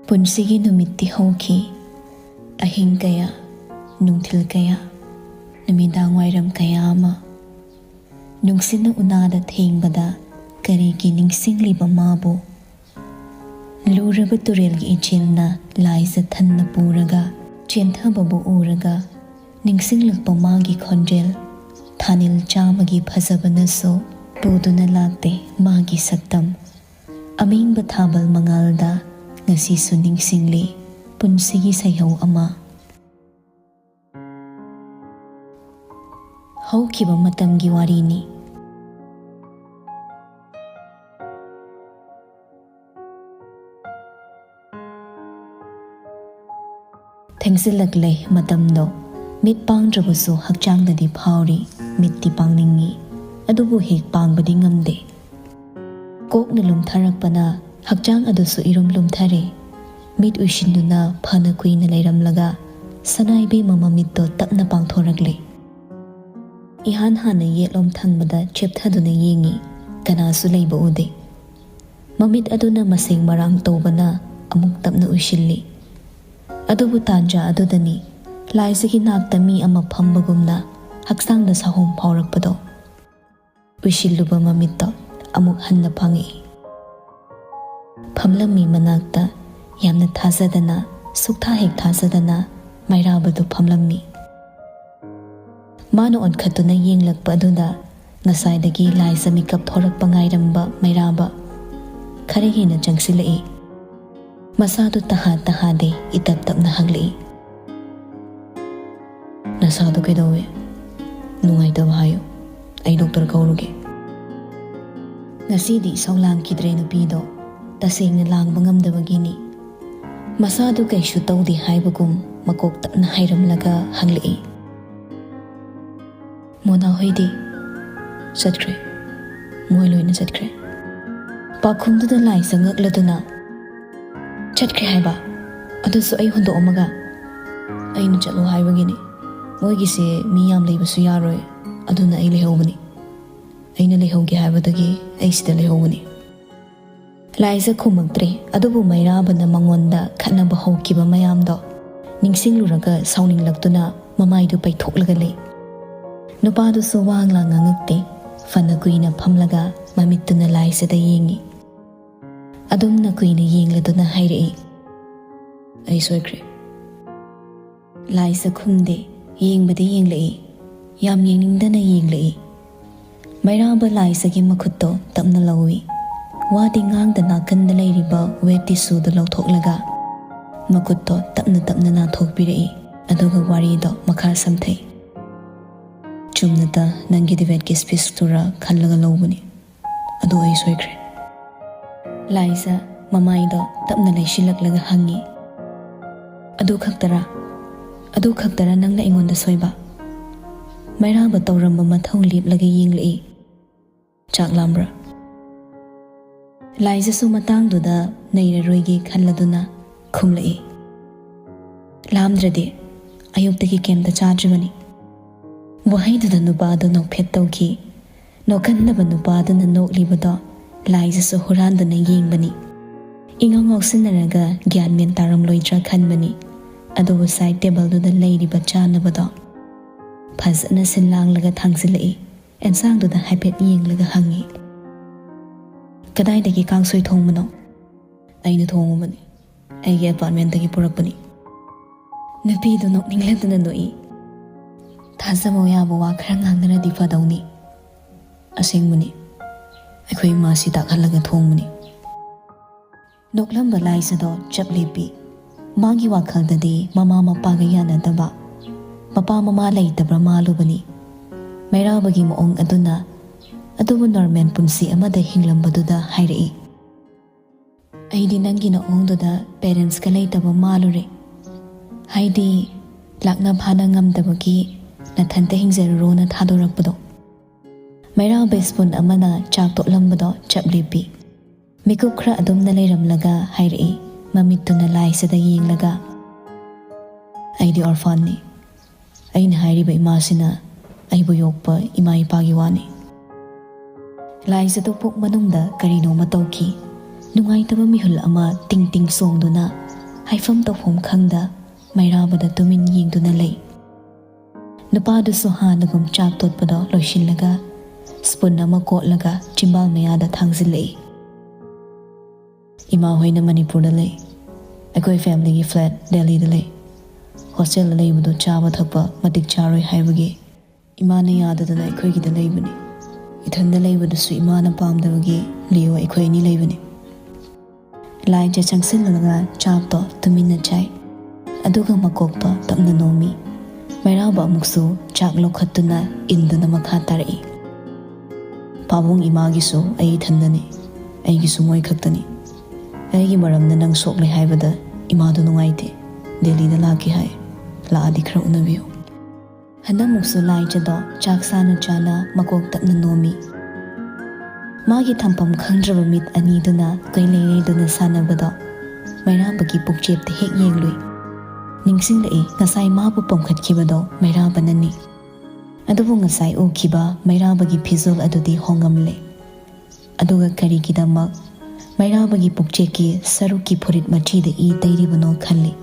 ꯄꯨꯟꯁꯤꯒꯤ ꯅꯨꯃꯤꯠꯇꯤ ꯍꯧꯈꯤ꯫ ꯑꯍꯤꯡ ꯀꯌꯥ, ꯅꯨꯡꯊꯤꯜ ꯀꯌꯥ, ꯅꯨꯃꯤꯗꯥꯡ ꯋꯥꯏꯔꯝ ꯀꯌꯥ ꯑꯃ ꯅꯨꯡꯁꯤꯠꯅ ꯎꯅꯥꯗ ꯊꯦꯡꯕꯗ ꯀꯔꯤꯒꯤ ꯅꯤꯡꯁꯤꯡꯂꯤꯕ ꯃꯥꯕꯨ? ꯂꯨꯔꯕ ꯇꯨꯔꯦꯜꯒꯤ ꯏꯆꯦꯜꯅ ꯂꯥꯏꯖ ꯊꯟꯅ ꯄꯨꯔꯒ ꯆꯦꯟꯊꯕꯕꯨ ꯎꯔꯒ ꯅꯤꯡꯁꯤꯡꯂꯛꯄ ꯃꯥꯒꯤ ꯈꯣꯟꯖꯦꯜ꯫ ꯊꯥꯅꯤꯜ ꯆꯥꯝꯃꯒꯤ ꯐꯖꯕꯅꯁꯨ ꯄꯨꯗꯨꯅ ꯂꯥꯛꯇꯦ ꯃꯥꯒꯤ ꯁꯛꯇꯝ꯫ ꯑꯃꯦꯡꯕ ꯊꯥꯕꯜ ꯃꯉꯥꯜꯗ ꯉꯁꯤꯁꯨ ꯅꯤꯡꯁꯤꯡꯂꯤ ꯄꯨꯟꯁꯤꯒꯤ ꯁꯩꯍꯧ ꯑꯃ꯫ ꯍꯧꯈꯤꯕ ꯃꯇꯝꯒꯤ ꯋꯥꯔꯤꯅꯤ꯫ ꯊꯦꯡꯖꯤꯜꯂꯛꯂꯦ ꯃꯇꯝꯗꯣ꯫ ꯃꯤꯠ ꯄꯥꯡꯗ꯭ꯔꯕꯁꯨ ꯍꯛꯆꯥꯡꯗꯗꯤ ꯐꯥꯎꯔꯤ꯫ ꯃꯤꯠꯇꯤ ꯄꯥꯡꯅꯤꯡꯏ, ꯑꯗꯨꯕꯨ ꯍꯦꯛ ꯄꯥꯡꯕꯗꯤ ꯉꯝꯗꯦ꯫ ꯀꯣꯛꯅ ꯂꯨꯝꯊꯔꯛꯄꯅ ꯍꯛꯆꯥꯡ ꯑꯗꯨꯁꯨ ꯏꯔꯨꯝ ꯂꯨꯝꯊꯔꯦ꯫ ꯃꯤꯠ ꯎꯏꯁꯤꯟꯗꯨꯅ ꯐꯅ ꯀꯨꯏꯅ ꯂꯩꯔꯝꯂꯒ ꯁꯅꯥ ꯏꯕꯦꯝꯃ ꯃꯃꯤꯠꯇꯣ ꯇꯞꯅ ꯄꯥꯡꯊꯣꯔꯛꯂꯦ꯫ ꯏꯍꯥꯟ ꯍꯥꯟꯅ ꯌꯦꯠꯂꯣꯝ ꯊꯪꯕꯗ ꯆꯦꯞꯊꯗꯨꯅ ꯌꯦꯡꯏ꯫ ꯀꯅꯥꯁꯨ ꯂꯩꯕ ꯎꯗꯦ꯫ ꯃꯃꯤꯠ ꯑꯗꯨꯅ ꯃꯁꯦꯡ ꯃꯔꯥꯡ ꯇꯧꯕꯅ ꯑꯃꯨꯛ ꯇꯞꯅ ꯎꯏꯁꯤꯜꯂꯤ꯫ ꯑꯗꯨꯕꯨ ꯇꯥꯟꯖꯥ ꯑꯗꯨꯗꯅꯤ ꯂꯥꯏꯖꯒꯤ ꯅꯥꯛꯇ ꯃꯤ ꯑꯃ ꯐꯝꯕꯒꯨꯝꯅ ꯍꯛꯆꯥꯡꯗ ꯁꯥꯍꯣꯝ ꯐꯥꯎꯔꯛꯄꯗꯣ꯫ ꯎꯏꯁꯤꯜꯂꯨꯕ ꯃꯃꯤꯠꯇꯣ ꯑꯃꯨꯛ ꯍꯟꯅ ꯐꯪꯉꯛꯏ꯫ ꯐꯝꯂꯝꯃꯤ ꯃꯅꯥꯛꯇ ꯌꯥꯝꯅ ꯊꯥꯖꯗꯅ, ꯁꯨꯛꯊꯥ ꯍꯦꯛ ꯊꯥꯖꯗꯅ ꯃꯩꯔꯥꯕꯗꯨ ꯐꯝꯂꯝꯃꯤ꯫ ꯃꯥꯅ ꯑꯣꯟꯈꯠꯇꯨꯅ ꯌꯦꯡꯂꯛꯄ ꯑꯗꯨꯗ ꯉꯁꯥꯏꯗꯒꯤ ꯂꯥꯏꯖ ꯃꯤꯀꯞ ꯊꯣꯔꯛꯄ ꯉꯥꯏꯔꯝꯕ ꯃꯩꯔꯥꯕ ꯈꯔ ꯍꯦꯟꯅ ꯆꯪꯁꯤꯜꯂꯛꯏ꯫ ꯃꯁꯥꯗꯨ ꯇꯍꯥ ꯇꯍꯥꯗꯦ, ꯏꯇꯞ ꯇꯞꯅ ꯍꯪꯂꯛꯏ꯫ "ꯅꯁꯥꯗꯨ ꯀꯩꯗꯧꯋꯦ? ꯅꯨꯡꯉꯥꯏꯇꯕ ꯍꯥꯏꯌꯨ, ꯑꯩ ꯗꯣꯛꯇꯔ ꯀꯧꯔꯨꯒꯦ꯫" ꯉꯁꯤꯗꯤ ꯏꯁꯧ ꯂꯥꯡꯈꯤꯗ꯭ꯔꯦ ꯅꯨꯄꯤꯗꯣ, ꯇꯁꯦꯡꯅ ꯂꯥꯡꯕ ꯉꯝꯗꯕꯒꯤꯅꯤ꯫ ꯃꯁꯥꯗꯨ ꯀꯩꯁꯨ ꯇꯧꯗꯦ ꯍꯥꯏꯕꯒꯨꯝ ꯃꯀꯣꯛ ꯇꯞꯅ ꯍꯥꯏꯔꯝꯂꯒ ꯍꯪꯂꯛꯏ꯫ "ꯃꯣꯅꯥ ꯍꯣꯏꯗꯤ?" "ꯆꯠꯈ꯭ꯔꯦ, ꯃꯣꯏ ꯂꯣꯏꯅ ꯆꯠꯈ꯭ꯔꯦ꯫" ꯄꯥꯎꯈꯨꯝꯗꯨꯗ ꯂꯥꯏꯖ ꯉꯛꯂꯗꯨꯅ, "ꯆꯠꯈ꯭ꯔꯦ ꯍꯥꯏꯕ? ꯑꯗꯨꯁꯨ ꯑꯩ ꯍꯨꯟꯗꯣꯛꯑꯝꯃꯒ?" "ꯑꯩꯅ ꯆꯠꯂꯣ ꯍꯥꯏꯕꯒꯤꯅꯤ꯫ ꯃꯣꯏꯒꯤꯁꯦ ꯃꯤ ꯌꯥꯝ ꯂꯩꯕꯁꯨ ꯌꯥꯔꯣꯏ, ꯑꯗꯨꯅ ꯑꯩ ꯂꯩꯍꯧꯕꯅꯤ꯫ ꯑꯩꯅ ꯂꯩꯍꯧꯒꯦ ꯍꯥꯏꯕꯗꯒꯤ ꯑꯩ ꯁꯤꯗ ꯂꯩꯍꯧꯕꯅꯤ꯫" ꯂꯥꯏꯖ ꯈꯨꯝꯃꯛꯇ꯭ꯔꯦ, ꯑꯗꯨꯕꯨ ꯃꯩꯔꯥꯕꯅ ꯃꯉꯣꯟꯗ ꯈꯠꯅꯕ ꯍꯧꯈꯤꯕ ꯃꯌꯥꯝꯗꯣ ꯅꯤꯡꯁꯤꯡꯂꯨꯔꯒ ꯁꯥꯎꯅꯤꯡꯂꯛꯇꯨꯅ ꯃꯃꯥꯏꯗꯨ ꯄꯩꯊꯣꯛꯂꯒ ꯂꯩ꯫ ꯅꯨꯄꯥꯗꯨꯁꯨ ꯋꯥ ꯂꯥꯡ ꯉꯥꯡꯉꯛꯇꯦ꯫ ꯐꯅ ꯀꯨꯏꯅ ꯐꯝꯂꯒ ꯃꯃꯤꯠꯇꯨꯅ ꯂꯥꯏꯖꯗ ꯌꯦꯡꯉꯤ꯫ ꯑꯗꯨꯝꯅ ꯀꯨꯏꯅ ꯌꯦꯡꯂꯗꯨꯅ ꯍꯥꯏꯔꯛꯏ, "ꯑꯩ ꯁꯣꯏꯈ꯭ꯔꯦ꯫" ꯂꯥꯏꯖ ꯈꯨꯝꯗꯦ, ꯌꯦꯡꯕꯗꯤ ꯌꯦꯡꯂꯛꯏ, ꯌꯥꯝ ꯌꯦꯡꯅꯤꯡꯗꯅ ꯌꯦꯡꯂꯛꯏ꯫ ꯃꯩꯔꯥꯕ ꯂꯥꯏꯖꯒꯤ ꯃꯈꯨꯠꯇꯣ ꯇꯞꯅ ꯂꯧꯏ꯫ ꯋꯥꯗꯤ ꯉꯥꯡꯗ ꯅꯥꯀꯟꯗ ꯂꯩꯔꯤꯕ ꯋꯦꯠ ꯇꯤꯁꯨꯗꯨ ꯂꯧꯊꯣꯛꯂꯒ ꯃꯈꯨꯠꯇꯣ ꯇꯞꯅ ꯇꯞꯅ ꯅꯥꯟꯊꯣꯛꯄꯤꯔꯛꯏ꯫ ꯑꯗꯨꯒ ꯋꯥꯔꯤꯗꯣ ꯃꯈꯥ ꯁꯝꯊꯩ꯫ "ꯆꯨꯝꯅꯇ ꯅꯪꯒꯤ ꯗꯤꯕꯦꯠꯀꯤ ꯁ꯭ꯄꯤꯆꯇꯨꯔ ꯈꯜꯂꯒ ꯂꯧꯕꯅꯤ꯫ ꯑꯗꯨ ꯑꯩ ꯁꯣꯏꯈ꯭ꯔꯦ꯫" ꯂꯥꯏꯖ ꯃꯃꯥꯏꯗꯣ ꯇꯞꯅ ꯂꯩꯁꯤꯜꯂꯛꯂꯒ ꯍꯪꯉꯤ꯫ "ꯑꯗꯨ ꯈꯛꯇꯔꯥ? ꯑꯗꯨ ꯈꯛꯇꯔꯥ ꯅꯪꯅ ꯑꯩꯉꯣꯟꯗ ꯁꯣꯏꯕ?" ꯃꯩꯔꯥꯕ ꯇꯧꯔꯝꯕ ꯃꯊꯧ ꯂꯦꯞꯂꯒ ꯌꯦꯡꯂꯛꯏ꯫ "ꯆꯥꯛ ꯂꯥꯝꯕ꯭ꯔꯥ?" ꯂꯥꯏꯖꯁꯨ ꯃꯇꯥꯡꯗꯨꯗ ꯅꯩꯔꯔꯣꯏꯒꯦ ꯈꯜꯂꯗꯨꯅ ꯈꯨꯝꯂꯛꯏ꯫ "ꯂꯥꯝꯗ꯭ꯔꯗꯤ ꯑꯌꯨꯛꯇꯒꯤ ꯀꯩꯝꯇ ꯆꯥꯗ꯭ꯔꯤꯕꯅꯤ꯫" ꯋꯥꯍꯩꯗꯨꯗ ꯅꯨꯄꯥꯗꯨ ꯅꯣꯛꯐꯦꯠ ꯇꯧꯈꯤ꯫ ꯅꯣꯛꯀꯟꯗꯕ ꯅꯨꯄꯥꯗꯨꯅ ꯅꯣꯛꯂꯤꯕꯗꯣ ꯂꯥꯏꯖꯁꯨ ꯍꯨꯔꯥꯟꯗꯨꯅ ꯌꯦꯡꯕꯅꯤ꯫ ꯏꯉꯥꯎ ꯉꯥꯎꯁꯤꯟꯅꯔꯒ ꯒ꯭ꯌꯥꯟ ꯃꯦꯟ ꯇꯥꯔꯝꯂꯣꯏꯗ꯭ꯔꯥ ꯈꯟꯕꯅꯤ꯫ ꯑꯗꯨꯕꯨ ꯁꯥꯏꯠ ꯇꯦꯕꯜꯗꯨꯗ ꯂꯩꯔꯤꯕ ꯆꯥꯅꯕꯗꯣ ꯐꯖꯅ ꯁꯤꯜ ꯂꯥꯡꯂꯒ ꯊꯥꯡꯖꯤꯜꯂꯛꯏ꯫ ꯑꯦꯟꯁꯥꯡꯗꯨꯗ ꯍꯥꯏꯐꯦꯠ ꯌꯦꯡꯂꯒ ꯍꯪꯉꯤ꯫ "ꯀꯗꯥꯏꯗꯒꯤ ꯀꯥꯡꯁꯣꯏ ꯊꯣꯡꯕꯅꯣ?" "ꯑꯩꯅ ꯊꯣꯡꯉꯨꯕꯅꯤ꯫ ꯑꯩꯒꯤ ꯑꯦꯄꯥꯔꯠꯃꯦꯟꯇꯒꯤ ꯄꯨꯔꯛꯄꯅꯤ꯫" ꯅꯨꯄꯤꯗꯨ ꯅꯣꯛꯅꯤꯡꯂꯗꯨꯅ ꯅꯣꯛꯏ꯫ "ꯊꯥꯖꯕ ꯌꯥꯕ ꯋꯥ ꯈꯔ ꯉꯥꯡꯅꯔꯗꯤ ꯐꯗꯧꯅꯤ꯫" "ꯑꯁꯦꯡꯕꯅꯤ꯫ ꯑꯩꯈꯣꯏ ꯏꯃꯥꯁꯤ ꯇꯥꯛꯍꯜꯂꯒ ꯊꯣꯡꯕꯅꯤ꯫" ꯅꯣꯛꯂꯝꯕ ꯂꯥꯏꯖꯗꯣ ꯆꯞ ꯂꯦꯞꯄꯤ꯫ ꯃꯥꯒꯤ ꯋꯥꯈꯜꯗꯗꯤ ꯃꯃꯥ ꯃꯄꯥꯒ ꯌꯥꯅꯗꯕ, ꯃꯄꯥ ꯃꯃꯥ ꯂꯩꯇꯕ꯭ꯔꯥ ꯃꯥꯜꯂꯨꯕꯅꯤ꯫ ꯃꯩꯔꯥꯕꯒꯤ ꯃꯑꯣꯡ ꯑꯗꯨꯅ ꯑꯗꯨꯕꯨ ꯅꯣꯔꯃꯦꯜ ꯄꯨꯟꯁꯤ ꯑꯃꯗ ꯍꯤꯡꯂꯝꯕꯗꯨꯗ ꯍꯥꯏꯔꯛꯏ꯫ "ꯑꯩꯗꯤ ꯅꯪꯒꯤ ꯅꯑꯣꯡꯗꯨꯗ ꯄꯦꯔꯦꯟꯁꯀ ꯂꯩꯇꯕ ꯃꯥꯜꯂꯨꯔꯦ꯫ ꯍꯥꯏꯗꯤ ꯂꯥꯛꯅ ꯐꯥꯅ ꯉꯝꯗꯕꯒꯤ ꯅꯊꯟꯇ ꯍꯤꯡꯖꯔꯨꯔꯣꯅ ꯊꯥꯗꯣꯔꯛꯄꯗꯣ꯫" ꯃꯩꯔꯥꯕ ꯁ꯭ꯄꯨꯟ ꯑꯃꯅ ꯆꯥꯛ ꯇꯣꯠꯂꯝꯕꯗꯣ ꯆꯞ ꯂꯦꯞꯄꯤ꯫ ꯃꯤꯀꯨꯞ ꯈꯔ ꯑꯗꯨꯝꯅ ꯂꯩꯔꯝꯂꯒ ꯍꯥꯏꯔꯛꯏ, ꯃꯃꯤꯠꯇꯨꯅ ꯂꯥꯏꯖꯗ ꯌꯦꯡꯂꯒ꯫ "ꯑꯩꯗꯤ ꯑꯣꯔꯐꯥꯟꯅꯤ꯫ ꯑꯩꯅ ꯍꯥꯏꯔꯤꯕ ꯏꯃꯥꯁꯤꯅ ꯑꯩꯕꯨ ꯌꯣꯛꯄ ꯏꯃꯥ ꯏꯄꯥꯒꯤ ꯋꯥꯅꯤ꯫" ꯂꯥꯏꯖꯗꯨ ꯄꯨꯛ ꯃꯅꯨꯡꯗ ꯀꯔꯤꯅꯣꯃ ꯇꯧꯈꯤ꯫ ꯅꯨꯡꯉꯥꯏꯇꯕ ꯃꯤꯍꯨꯜ ꯑꯃ ꯇꯤꯡ ꯇꯤꯡ ꯆꯣꯡꯗꯨꯅ ꯍꯥꯏꯐꯝ ꯇꯧꯐꯝ ꯈꯪꯗ ꯃꯩꯔꯥꯕꯗ ꯇꯨꯃꯤꯟ ꯌꯦꯡꯗꯨꯅ ꯂꯩ꯫ ꯅꯨꯄꯥꯗꯨꯁꯨ ꯍꯥꯟꯅꯒꯨꯝ ꯆꯥꯛ ꯇꯣꯠꯄꯗꯣ ꯂꯣꯏꯁꯤꯜꯂꯒ ꯁ꯭ꯄꯨꯟ ꯑꯃ ꯀꯣꯠꯂꯒ ꯆꯤꯝꯕꯥꯜ ꯃꯌꯥꯗ ꯊꯥꯡꯖꯤꯜꯂꯛꯏ꯫ "ꯏꯃꯥ ꯍꯣꯏꯅ ꯃꯅꯤꯄꯨꯔꯗ ꯂꯩ꯫ ꯑꯩꯈꯣꯏ ꯐꯦꯃꯤꯂꯤꯒꯤ ꯐ꯭ꯂꯦꯠ ꯗꯦꯜꯂꯤꯗ ꯂꯩ꯫ ꯍꯣꯁꯇꯦꯜꯗ ꯂꯩꯕꯗꯨ ꯆꯥꯕ ꯊꯛꯄ ꯃꯇꯤꯛ ꯆꯥꯔꯣꯏ ꯍꯥꯏꯕꯒꯤ ꯏꯃꯥꯅ ꯌꯥꯗꯗꯅ ꯑꯩꯈꯣꯏꯒꯤꯗ ꯂꯩꯕꯅꯤ꯫ ꯏꯊꯟꯗ ꯂꯩꯕꯗꯨꯁꯨ ꯏꯃꯥꯅ ꯄꯥꯝꯗꯕꯒꯤ ꯂꯤꯌꯣ ꯑꯩꯈꯣꯏ ꯑꯅꯤ ꯂꯩꯕꯅꯤ꯫ ꯂꯥꯏꯖ ꯆꯪꯁꯤꯜꯂꯒ ꯆꯥꯛꯇꯣ ꯇꯨꯃꯤꯟꯅ ꯆꯥꯏ꯫ ꯑꯗꯨꯒ ꯃꯀꯣꯛꯇꯣ ꯇꯞꯅ ꯅꯣꯝꯃꯤ꯫ ꯃꯩꯔꯥꯕ ꯑꯃꯨꯛꯁꯨ ꯆꯥꯛ ꯂꯧꯈꯠꯇꯨꯅ ꯏꯟꯗꯨꯅ ꯃꯈꯥ ꯇꯥꯔꯛꯏ꯫ "ꯄꯥꯕꯨꯡ ꯏꯃꯥꯒꯤꯁꯨ ꯑꯩ ꯏꯊꯟꯗꯅꯤ, ꯑꯩꯒꯤꯁꯨ ꯃꯣꯏ ꯈꯛꯇꯅꯤ꯫ ꯑꯩꯒꯤ ꯃꯔꯝꯅ ꯅꯪ ꯁꯣꯛꯂꯦ ꯍꯥꯏꯕꯗ ꯏꯃꯥꯗꯣ ꯅꯨꯡꯉꯥꯏꯇꯦ꯫ ꯗꯦꯜꯂꯤꯗ ꯂꯥꯛꯀꯦ ꯍꯥꯏ꯫ ꯂꯥꯛꯑꯗꯤ ꯈꯔ ꯎꯅꯕꯤꯌꯨ"꯫ ꯍꯟꯗꯛꯃꯨꯛꯁꯨ ꯂꯥꯏꯖꯗꯣ ꯆꯥꯛ ꯆꯥꯅ ꯆꯥꯅ ꯃꯀꯣꯛ ꯇꯞꯅ ꯅꯣꯝꯃꯤ꯫ ꯃꯥꯒꯤ ꯊꯝꯐꯝ ꯈꯪꯗ꯭ꯔꯕ ꯃꯤꯠ ꯑꯅꯤꯗꯨꯅ ꯀꯩꯂꯩ ꯂꯩꯗꯨꯅ ꯁꯥꯟꯅꯕꯗꯣ ꯃꯩꯔꯥꯕꯒꯤ ꯄꯨꯛꯆꯦꯞꯇ ꯍꯦꯛ ꯌꯦꯡꯂꯨꯏ꯫ ꯅꯤꯡꯁꯤꯡꯂꯛꯏ, ꯉꯁꯥꯏ ꯃꯥꯕꯨ ꯄꯝꯈꯠꯈꯤꯕꯗꯣ ꯃꯩꯔꯥꯕꯅꯅꯤ꯫ ꯑꯗꯨꯕꯨ ꯉꯁꯥꯏ ꯎꯈꯤꯕ ꯃꯩꯔꯥꯕꯒꯤ ꯐꯤꯖꯣꯜ ꯑꯗꯨꯗꯤ ꯍꯣꯡꯉꯝꯂꯦ꯫ ꯑꯗꯨꯒ ꯀꯔꯤꯒꯤꯗꯃꯛ ꯃꯩꯔꯥꯕꯒꯤ ꯄꯨꯛꯆꯦꯛꯀꯤ ꯁꯔꯨꯛꯀꯤ ꯐꯨꯔꯤꯠ ꯃꯆꯤꯗ ꯏ ꯇꯩꯔꯤꯕꯅꯣ ꯈꯜꯂꯤ꯫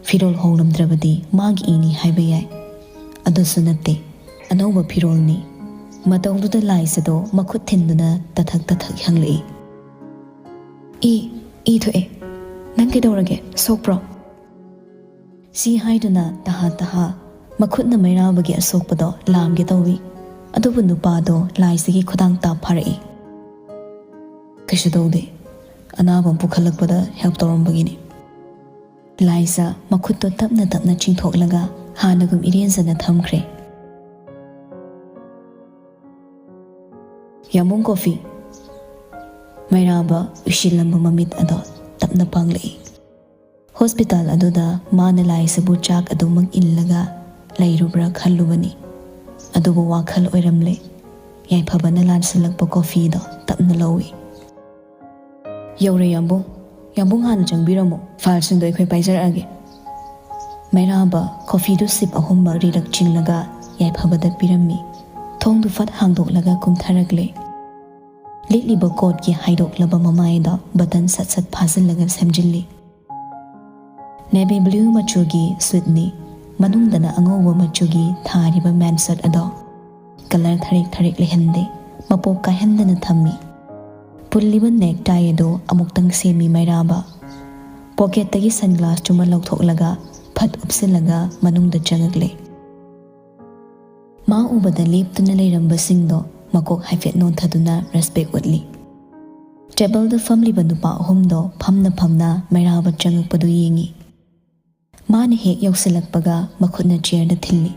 ꯐꯤꯔꯣꯜ ꯍꯣꯡꯂꯝꯗ꯭ꯔꯕꯗꯤ ꯃꯥꯒꯤ ꯏꯅꯤ ꯍꯥꯏꯕ ꯌꯥꯏ꯫ ꯑꯗꯨꯁꯨ ꯅꯠꯇꯦ, ꯑꯅꯧꯕ ꯐꯤꯔꯣꯜꯅꯤ꯫ ꯃꯇꯧꯗꯨꯗ ꯂꯥꯏꯁꯗꯣ ꯃꯈꯨꯠ ꯊꯤꯟꯗꯨꯅ ꯇꯊꯛ ꯇꯊꯛ ꯍꯪꯂꯛꯏ꯫ "ꯏ, ꯏ ꯊꯣꯛꯑꯦ꯫ ꯅꯪ ꯀꯩꯗꯧꯔꯒꯦ? ꯁꯣꯛꯄ꯭ꯔꯣ?" ꯁꯤ ꯍꯥꯏꯗꯨꯅ ꯇꯍꯥ ꯇꯍꯥ ꯃꯈꯨꯠꯅ ꯃꯩꯔꯥꯕꯒꯤ ꯑꯁꯣꯛꯄꯗꯣ ꯂꯥꯝꯒꯦ ꯇꯧꯏ꯫ ꯑꯗꯨꯕꯨ ꯅꯨꯄꯥꯗꯣ ꯂꯥꯏꯁꯤꯒꯤ ꯈꯨꯗꯥꯡ ꯇꯥꯞ ꯐꯥꯔꯛꯏ꯫ "ꯀꯩꯁꯨ ꯇꯧꯗꯦ꯫ ꯑꯅꯥꯕ ꯑꯃ ꯄꯨꯈꯠꯂꯛꯄꯗ ꯍꯦꯜꯞ ꯇꯧꯔꯝꯕꯒꯤꯅꯤ"꯫ ꯂꯥꯏꯖ ꯃꯈꯨꯠꯇꯣ ꯇꯞꯅ ꯇꯞꯅ ꯆꯤꯡꯊꯣꯛꯂꯒ ꯍꯥꯟꯅꯒꯨꯝ ꯏꯔꯦꯟꯖꯅ ꯊꯝꯈ꯭ꯔꯦ꯫ "ꯌꯥꯝꯕꯨꯡ, ꯀꯣꯐꯤ"꯫ ꯃꯩꯔꯥꯕ ꯎꯏꯁꯤꯜꯂꯝꯕ ꯃꯃꯤꯠ ꯑꯗꯣ ꯇꯞꯅ ꯄꯥꯡꯂꯛꯏ꯫ ꯍꯣꯁꯄꯤꯇꯥꯜ ꯑꯗꯨꯗ ꯃꯥꯅ ꯂꯥꯏꯁꯤꯕꯨ ꯆꯥꯛ ꯑꯗꯨꯃꯛ ꯏꯜꯂꯒ ꯂꯩꯔꯨꯕ꯭ꯔꯥ ꯈꯜꯂꯨꯕꯅꯤ꯫ ꯑꯗꯨꯕꯨ ꯋꯥꯈꯜ ꯑꯣꯏꯔꯝꯂꯦ꯫ ꯌꯥꯏꯐꯕꯅ ꯂꯥꯟꯁꯤꯜꯂꯛꯄ ꯀꯣꯐꯤꯗꯣ ꯇꯞꯅ ꯂꯧꯏ꯫ "ꯌꯧꯔꯦ ꯌꯥꯝꯕꯨꯡ꯫ ꯌꯥꯝꯕꯨꯡ ꯍꯥꯟꯅ ꯆꯪꯕꯤꯔꯝꯃꯣ꯫ ꯐꯥꯏꯜꯁꯤꯡꯗꯣ ꯑꯩꯈꯣꯏ ꯄꯥꯏꯖꯔꯛꯑꯒꯦ"꯫ ꯃꯩꯔꯥꯕ ꯀꯣꯐꯤꯗꯨ ꯁꯤꯞ ꯑꯍꯨꯝ ꯃꯔꯤꯔꯛ ꯆꯤꯡꯂꯒ ꯌꯥꯏꯐꯕꯗ ꯄꯤꯔꯝꯃꯤ꯫ ꯊꯣꯡꯗꯨ ꯐꯠ ꯍꯥꯡꯗꯣꯛꯂꯒ ꯀꯨꯝꯊꯔꯛꯂꯦ꯫ ꯂꯤꯠꯂꯤꯕ ꯀꯣꯠꯀꯤ ꯍꯥꯏꯗꯣꯛꯂꯕ ꯃꯃꯥꯏꯗ ꯕꯇꯟ ꯁꯠ ꯁꯠ ꯐꯥꯖꯤꯜꯂꯒ ꯁꯦꯝꯖꯤꯜꯂꯤ꯫ ꯅꯦꯚꯤ ꯕ꯭ꯂꯨ ꯃꯆꯨꯒꯤ ꯁꯨꯠꯅꯤ꯫ ꯃꯅꯨꯡꯗꯅ ꯑꯉꯧꯕ ꯃꯆꯨꯒꯤ ꯊꯥꯔꯤꯕ ꯃꯦꯟꯁꯔꯠ ꯑꯗꯣ ꯀꯂꯔ ꯊꯔꯦꯛ ꯊꯔꯦꯛ ꯂꯩꯍꯟꯗꯦ, ꯃꯄꯣꯞ ꯀꯥꯏꯍꯟꯗꯅ ꯊꯝꯃꯤ꯫ ꯄꯨꯜꯂꯤꯕ ꯅꯦꯛ ꯇꯥꯏ ꯑꯗꯨ ꯑꯃꯨꯛꯇꯪ ꯁꯦꯝꯃꯤ ꯃꯩꯔꯥꯕ꯫ ꯄꯣꯀꯦꯠꯇꯒꯤ ꯁꯟꯒ꯭ꯂꯥꯁꯇꯨꯃ ꯂꯧꯊꯣꯛꯂꯒ ꯐꯠ ꯎꯞꯁꯤꯜꯂꯒ ꯃꯅꯨꯡꯗ ꯆꯪꯉꯛꯂꯦ꯫ ꯃꯥ ꯎꯕꯗ ꯂꯦꯞꯇꯨꯅ ꯂꯩꯔꯝꯕꯁꯤꯡꯗꯣ ꯃꯀꯣꯛ ꯍꯥꯏꯐꯦꯠ ꯅꯣꯟꯊꯗꯨꯅ ꯔꯦꯁꯄꯦꯛ ꯎꯠꯂꯤ꯫ ꯇꯦꯕꯜꯗ ꯐꯝꯂꯤꯕ ꯅꯨꯄꯥ ꯑꯍꯨꯝꯗꯣ ꯐꯝꯅ ꯐꯝꯅ ꯃꯩꯔꯥꯕ ꯆꯪꯉꯛꯄꯗꯨ ꯌꯦꯡꯉꯤ꯫ ꯃꯥꯅ ꯍꯦꯛ ꯌꯧꯁꯤꯜꯂꯛꯄꯒ ꯃꯈꯨꯠꯅ ꯆꯤꯌꯔꯗ ꯊꯤꯜꯂꯤ꯫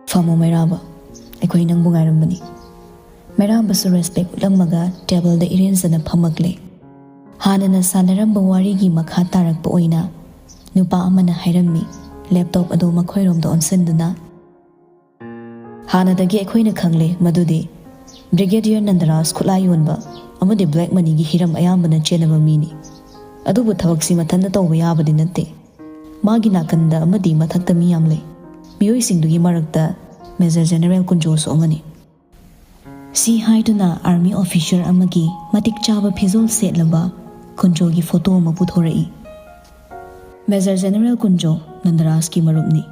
"ꯐꯝꯃꯣ ꯃꯩꯔꯥꯕ, ꯑꯩꯈꯣꯏ ꯅꯪꯕꯨ ꯉꯥꯏꯔꯝꯕꯅꯤ꯫" ꯃꯩꯔꯥꯕꯁꯨ ꯔꯦꯁꯄꯦꯛ ꯎꯠꯂꯝꯃꯒ ꯇꯦꯕꯜꯗ ꯏꯔꯦꯟꯖꯅ ꯐꯝꯃꯛꯂꯦ꯫ ꯍꯥꯟꯅꯅ ꯁꯥꯟꯅꯔꯝꯕ ꯋꯥꯔꯤꯒꯤ ꯃꯈꯥ ꯇꯥꯔꯛꯄ ꯑꯣꯏꯅ ꯅꯨꯄꯥ ꯑꯃꯅ ꯍꯥꯏꯔꯝꯃꯤ, ꯂꯦꯞꯇꯣꯞ ꯑꯗꯨ ꯃꯈꯣꯏꯔꯣꯝꯗ ꯑꯣꯟꯁꯤꯟꯗꯨꯅ, "ꯍꯥꯟꯅꯗꯒꯤ ꯑꯩꯈꯣꯏꯅ ꯈꯪꯂꯦ ꯃꯗꯨꯗꯤ ꯕ꯭ꯔꯤꯒꯦꯗꯤꯌꯔ ꯅꯟꯗꯔꯥꯖ ꯈꯨꯠꯂꯥꯏ ꯌꯣꯟꯕ ꯑꯃꯗꯤ ꯕ꯭ꯂꯦꯛ ꯃꯅꯤꯒꯤ ꯍꯤꯔꯝ ꯑꯌꯥꯝꯕꯅ ꯆꯦꯟꯅꯕ ꯃꯤꯅꯤ꯫ ꯑꯗꯨꯕꯨ ꯊꯕꯛꯁꯤ ꯃꯊꯟꯇ ꯇꯧꯕ ꯌꯥꯕꯗꯤ ꯅꯠꯇꯦ꯫ ꯃꯥꯒꯤ ꯅꯥꯀꯟꯗ ꯑꯃꯗꯤ ꯃꯊꯛꯇ ꯃꯤ ꯌꯥꯝ ꯂꯩ꯫ ꯃꯤꯑꯣꯏꯁꯤꯡꯗꯨꯒꯤ ꯃꯔꯛꯇ ꯃꯦꯖꯔ ꯖꯦꯅꯔꯦꯜ ꯀꯨꯟꯖꯣꯁꯨ ꯑꯃꯅꯤ꯫" ꯁꯤ ꯍꯥꯏꯗꯨꯅ ꯑꯥꯔꯃꯤ ꯑꯣꯐꯤꯁꯔ ꯑꯃꯒꯤ ꯃꯇꯤꯛ ꯆꯥꯕ ꯐꯤꯖꯣꯜ ꯁꯦꯠꯂꯕ ꯀꯨꯟꯖꯣꯒꯤ ꯐꯣꯇꯣ ꯑꯃ ꯄꯨꯊꯣꯔꯛꯏ꯫ Major general Kunjo ꯅꯟꯗꯔꯥꯖꯀꯤ ꯃꯔꯨꯞꯅꯤ꯫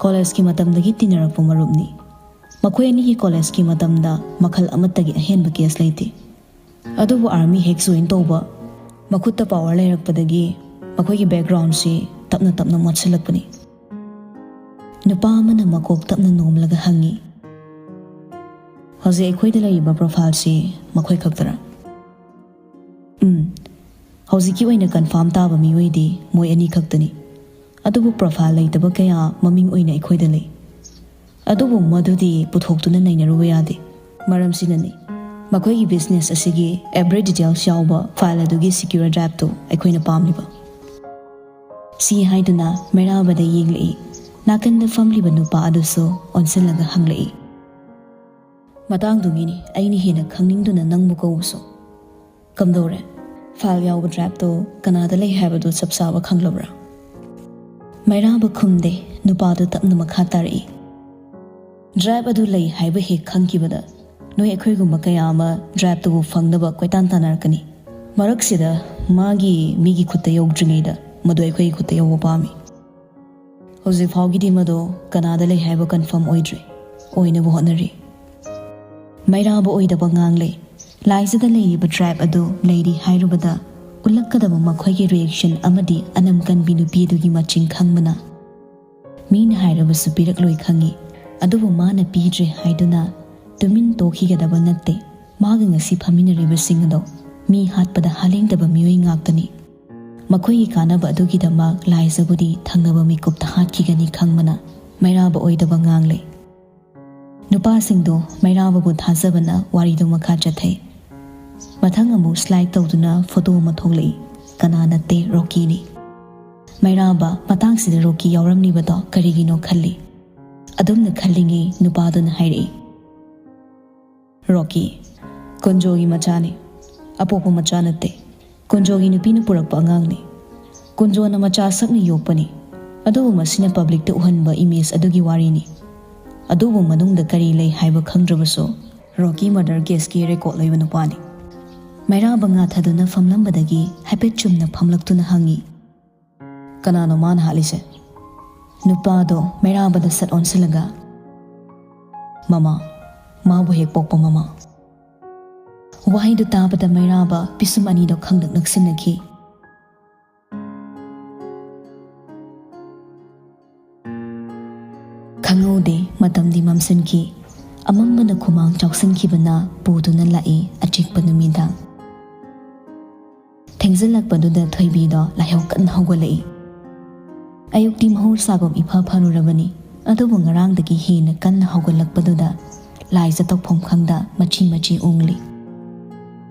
ꯀꯣꯂꯦꯖꯀꯤ ꯃꯇꯝꯗꯒꯤ ꯇꯤꯟꯅꯔꯛꯄ ꯃꯔꯨꯞꯅꯤ꯫ ꯃꯈꯣꯏ ꯑꯅꯤꯒꯤ ꯀꯣꯂꯦꯖꯀꯤ ꯃꯇꯝꯗ ꯃꯈꯜ ꯑꯃꯠꯇꯒꯤ ꯑꯍꯦꯟꯕ ꯀꯦꯁ ꯂꯩꯇꯦ꯫ ꯑꯗꯨꯕꯨ ꯑꯥꯔꯃꯤ ꯍꯦꯛ ꯖꯣꯏꯟ ꯇꯧꯕ, ꯃꯈꯨꯠꯇ ꯄꯥꯋꯔ ꯂꯩꯔꯛꯄꯗꯒꯤ ꯃꯈꯣꯏꯒꯤ ꯕꯦꯛꯒ꯭ꯔꯥꯎꯟꯁꯤ ꯇꯞꯅ ꯇꯞꯅ ꯃꯣꯠꯁꯤꯜꯂꯛꯄꯅꯤ꯫ ꯅꯨꯄꯥ ꯑꯃꯅ ꯃꯀꯣꯛ ꯇꯞꯅ ꯅꯣꯝꯂꯒ ꯍꯪꯉꯤ, "ꯍꯧꯖꯤꯛ ꯑꯩꯈꯣꯏꯗ ꯂꯩꯔꯤꯕ ꯄ꯭ꯔꯣꯐꯥꯏꯜꯁꯤ ꯃꯈꯣꯏ ꯈꯛꯇꯔꯥ?" "ꯎꯝ, ꯍꯧꯖꯤꯛꯀꯤ ꯑꯣꯏꯅ ꯀꯟꯐꯥꯔꯝ ꯇꯥꯕ ꯃꯤꯑꯣꯏꯗꯤ ꯃꯣꯏ ꯑꯅꯤ ꯈꯛꯇꯅꯤ꯫ ꯑꯗꯨꯕꯨ ꯄ꯭ꯔꯣꯐꯥꯏꯜ ꯂꯩꯇꯕ ꯀꯌꯥ ꯃꯃꯤꯡ ꯑꯣꯏꯅ ꯑꯩꯈꯣꯏꯗ ꯂꯩ꯫ ꯑꯗꯨꯕꯨ ꯃꯗꯨꯗꯤ ꯄꯨꯊꯣꯛꯇꯨꯅ ꯅꯩꯅꯔꯨꯕ ꯌꯥꯗꯦ꯫ ꯃꯔꯝꯁꯤꯅꯅꯤ ꯃꯈꯣꯏꯒꯤ ꯕꯤꯖꯤꯅꯦꯁ ꯑꯁꯤꯒꯤ ꯑꯦꯕ꯭ꯔꯤ ꯗꯤꯇꯦꯜꯁ ꯌꯥꯎꯕ ꯐꯥꯏꯜ ꯑꯗꯨꯒꯤ ꯁꯤꯀ꯭ꯌꯨꯔ ꯗ꯭ꯔꯥꯏꯚꯇꯨ ꯑꯩꯈꯣꯏꯅ ꯄꯥꯝꯂꯤꯕ꯫" ꯁꯤ ꯍꯥꯏꯗꯨꯅ ꯃꯩꯔꯥꯕꯗ ꯌꯦꯡꯂꯛꯏ꯫ ꯅꯥꯀꯟꯗ ꯐꯝꯂꯤꯕ ꯅꯨꯄꯥ ꯑꯗꯨꯁꯨ ꯑꯣꯟꯁꯤꯜꯂꯒ ꯍꯪꯂꯛꯏ, "ꯃꯇꯥꯡꯗꯨꯒꯤꯅꯤ ꯑꯩꯅ ꯍꯦꯟꯅ ꯈꯪꯅꯤꯡꯗꯨꯅ ꯅꯪꯕꯨ ꯀꯧꯕꯁꯨ꯫ ꯀꯝꯗꯧꯔꯦ? ꯐꯥꯏꯜ ꯌꯥꯎꯕ ꯗ꯭ꯔꯥꯏꯚꯇꯣ ꯀꯅꯥꯗ ꯂꯩ ꯍꯥꯏꯕꯗꯨ ꯆꯞ ꯆꯥꯕ ꯈꯪꯂꯕ꯭ꯔꯥ?" ꯃꯩꯔꯥꯕ ꯈꯨꯝꯗꯦ꯫ ꯅꯨꯄꯥꯗꯨ ꯇꯞꯅ ꯃꯈꯥ ꯇꯥꯔꯛꯏ, "ꯗ꯭ꯔꯥꯏꯚ ꯑꯗꯨ ꯂꯩ ꯍꯥꯏꯕ ꯍꯦꯛ ꯈꯪꯈꯤꯕꯗ ꯅꯣꯏ ꯑꯩꯈꯣꯏꯒꯨꯝꯕ ꯀꯌꯥ ꯑꯃ ꯗ꯭ꯔꯥꯏꯚꯇꯨꯕꯨ ꯐꯪꯅꯕ ꯀꯣꯏꯇꯥꯟ ꯇꯥꯟꯅꯔꯛꯀꯅꯤ꯫ ꯃꯔꯛꯁꯤꯗ ꯃꯥꯒꯤ ꯃꯤꯒꯤ ꯈꯨꯠꯇ ꯌꯧꯗ꯭ꯔꯤꯉꯩꯗ ꯃꯗꯨ ꯑꯩꯈꯣꯏꯒꯤ ꯈꯨꯠꯇ ꯌꯧꯕ ꯄꯥꯝꯃꯤ꯫ ꯍꯧꯖꯤꯛ ꯐꯥꯎꯒꯤꯗꯤ ꯃꯗꯨ ꯀꯅꯥꯗ ꯂꯩ ꯍꯥꯏꯕ ꯀꯟꯐꯥꯔꯝ ꯑꯣꯏꯗ꯭ꯔꯤ꯫ ꯑꯣꯏꯅꯕ ꯍꯣꯠꯅꯔꯤ꯫" ꯃꯩꯔꯥꯕ ꯑꯣꯏꯗꯕ ꯉꯥꯡꯂꯦ꯫ ꯂꯥꯏꯖꯗ ꯂꯩꯔꯤꯕ ꯗ꯭ꯔꯥꯏꯚ ꯑꯗꯨ ꯂꯩꯔꯤ ꯍꯥꯏꯔꯨꯕꯗ ꯎꯠꯂꯛꯀꯗꯕ ꯃꯈꯣꯏꯒꯤ ꯔꯤꯌꯦꯛꯁꯟ ꯑꯃꯗꯤ ꯑꯅꯝ ꯀꯟꯕꯤ ꯅꯨꯄꯤ ꯑꯗꯨꯒꯤ ꯃꯆꯤꯡ ꯈꯪꯕꯅ ꯃꯤꯅ ꯍꯥꯏꯔꯕꯁꯨ ꯄꯤꯔꯛꯂꯣꯏ ꯈꯪꯏ꯫ ꯑꯗꯨꯕꯨ ꯃꯥꯅ ꯄꯤꯗ꯭ꯔꯦ ꯍꯥꯏꯗꯨꯅ ꯇꯨꯃꯤꯟ ꯇꯣꯛꯈꯤꯒꯗꯕ ꯅꯠꯇꯦ꯫ ꯃꯥꯒ ꯉꯁꯤ ꯐꯝꯃꯤꯟꯅꯔꯤꯕꯁꯤꯡ ꯑꯗꯣ ꯃꯤ ꯍꯥꯠꯄꯗ ꯍꯥꯂꯦꯡꯗꯕ ꯃꯤꯑꯣꯏ ꯉꯥꯛꯇꯅꯤ꯫ ꯃꯈꯣꯏꯒꯤ ꯀꯥꯟꯅꯕ ꯑꯗꯨꯒꯤꯗꯃꯛ ꯂꯥꯏꯖꯕꯨꯗꯤ ꯊꯪꯅꯕ ꯃꯤꯀꯨꯞꯇ ꯍꯥꯠꯈꯤꯒꯅꯤ ꯈꯪꯕꯅ ꯃꯩꯔꯥꯕ ꯑꯣꯏꯗꯕ ꯉꯥꯡꯂꯦ꯫ ꯅꯨꯄꯥꯁꯤꯡꯗꯣ ꯃꯩꯔꯥꯕꯕꯨ ꯊꯥꯖꯕꯅ ꯋꯥꯔꯤꯗꯨ ꯃꯈꯥ ꯆꯠꯊꯩ꯫ ꯃꯊꯪ ꯑꯃꯨꯛ ꯁ꯭ꯂꯥꯏꯗ ꯇꯧꯗꯨꯅ ꯐꯣꯇꯣ ꯑꯃ ꯊꯣꯛꯂꯛꯏ꯫ ꯀꯅꯥ ꯅꯠꯇꯦ, ꯔꯣꯀꯤꯅꯤ꯫ ꯃꯩꯔꯥꯕ ꯃꯇꯥꯡꯁꯤꯗ ꯔꯣꯀꯤ ꯌꯥꯎꯔꯝꯂꯤꯕꯗꯣ ꯀꯔꯤꯒꯤꯅꯣ ꯈꯜꯂꯤ꯫ ꯑꯗꯨꯝꯅ ꯈꯜꯂꯤꯉꯩ ꯅꯨꯄꯥꯗꯨꯅ ꯍꯥꯏꯔꯛꯏ, "ꯔꯣꯀꯤ, ꯀꯨꯟꯖꯣꯒꯤ ꯃꯆꯥꯅꯤ, ꯑꯄꯣꯛꯄ ꯃꯆꯥ ꯅꯠꯇꯦ꯫ ꯀꯨꯟꯖꯣꯒꯤ ꯅꯨꯄꯤꯅ ꯄꯨꯔꯛꯄ ꯑꯉꯥꯡꯅꯤ꯫ ꯀꯨꯟꯖꯣꯅ ꯃꯆꯥ ꯁꯛꯅ ꯌꯣꯛꯄꯅꯤ꯫ ꯑꯗꯨꯕꯨ ꯃꯁꯤꯅ ꯄꯕ꯭ꯂꯤꯛꯇ ꯎꯍꯟꯕ ꯏꯃꯦꯖ ꯑꯗꯨꯒꯤ ꯋꯥꯔꯤꯅꯤ꯫ ꯑꯗꯨꯕꯨ ꯃꯅꯨꯡꯗ ꯀꯔꯤ ꯂꯩ ꯍꯥꯏꯕ ꯈꯪꯗ꯭ꯔꯕꯁꯨ ꯔꯣꯀꯤ ꯃꯔꯗꯔ ꯀꯦꯁꯀꯤ ꯔꯦꯀꯣꯔꯗ ꯂꯩꯕ ꯅꯨꯄꯥꯅꯤ꯫" ꯃꯩꯔꯥꯕ ꯉꯥꯊꯗꯨꯅ ꯐꯝꯂꯝꯕꯗꯒꯤ ꯍꯥꯏꯐꯦꯠ ꯆꯨꯝꯅ ꯐꯝꯂꯛꯇꯨꯅ ꯍꯪꯉꯤ, "ꯀꯅꯥꯅꯣ ꯃꯥꯅ ꯍꯥꯠꯂꯤꯁꯦ?" ꯅꯨꯄꯥꯗꯣ ꯃꯩꯔꯥꯕꯗ ꯁꯠ ꯑꯣꯟꯁꯤꯜꯂꯒ, "ꯃꯃꯥ, ꯃꯥꯕꯨ ꯍꯦꯛ ꯄꯣꯛꯄ ꯃꯃꯥ꯫" ꯋꯥꯍꯩꯗꯨ ꯇꯥꯕꯗ ꯃꯩꯔꯥꯕ ꯄꯤꯁꯨꯝ ꯑꯅꯤꯗꯣ ꯈꯪꯗꯛ ꯅꯛꯁꯤꯟꯅꯈꯤ꯫ ꯈꯪꯍꯧꯗꯦ, ꯃꯇꯝꯗꯤ ꯃꯝꯁꯤꯟꯈꯤ꯫ ꯑꯃꯝꯕꯅ ꯈꯨꯃꯥꯡ ꯆꯥꯎꯁꯤꯟꯈꯤꯕꯅ ꯄꯨꯗꯨꯅ ꯂꯥꯛꯏ ꯑꯆꯤꯛꯄ ꯅꯨꯃꯤꯗꯥꯡ꯫ ꯊꯦꯡꯖꯤꯜꯂꯛꯄꯗꯨꯗ ꯊꯣꯏꯕꯤꯗꯣ ꯂꯥꯏꯍꯧ ꯀꯟꯅ ꯍꯧꯒꯠꯂꯛꯏ꯫ ꯑꯌꯨꯛꯇꯤ ꯃꯍꯧꯁꯥꯒꯨꯝ ꯏꯐ ꯐꯔꯨꯔꯕꯅꯤ, ꯑꯗꯨꯕꯨ ꯉꯔꯥꯡꯗꯒꯤ ꯍꯦꯟꯅ ꯀꯟꯅ ꯍꯧꯒꯠꯂꯛꯄꯗꯨꯗ ꯂꯥꯏꯖ ꯇꯧꯐꯝ ꯈꯪꯗ ꯃꯆꯤ ꯃꯆꯤ ꯎꯪꯂꯤ꯫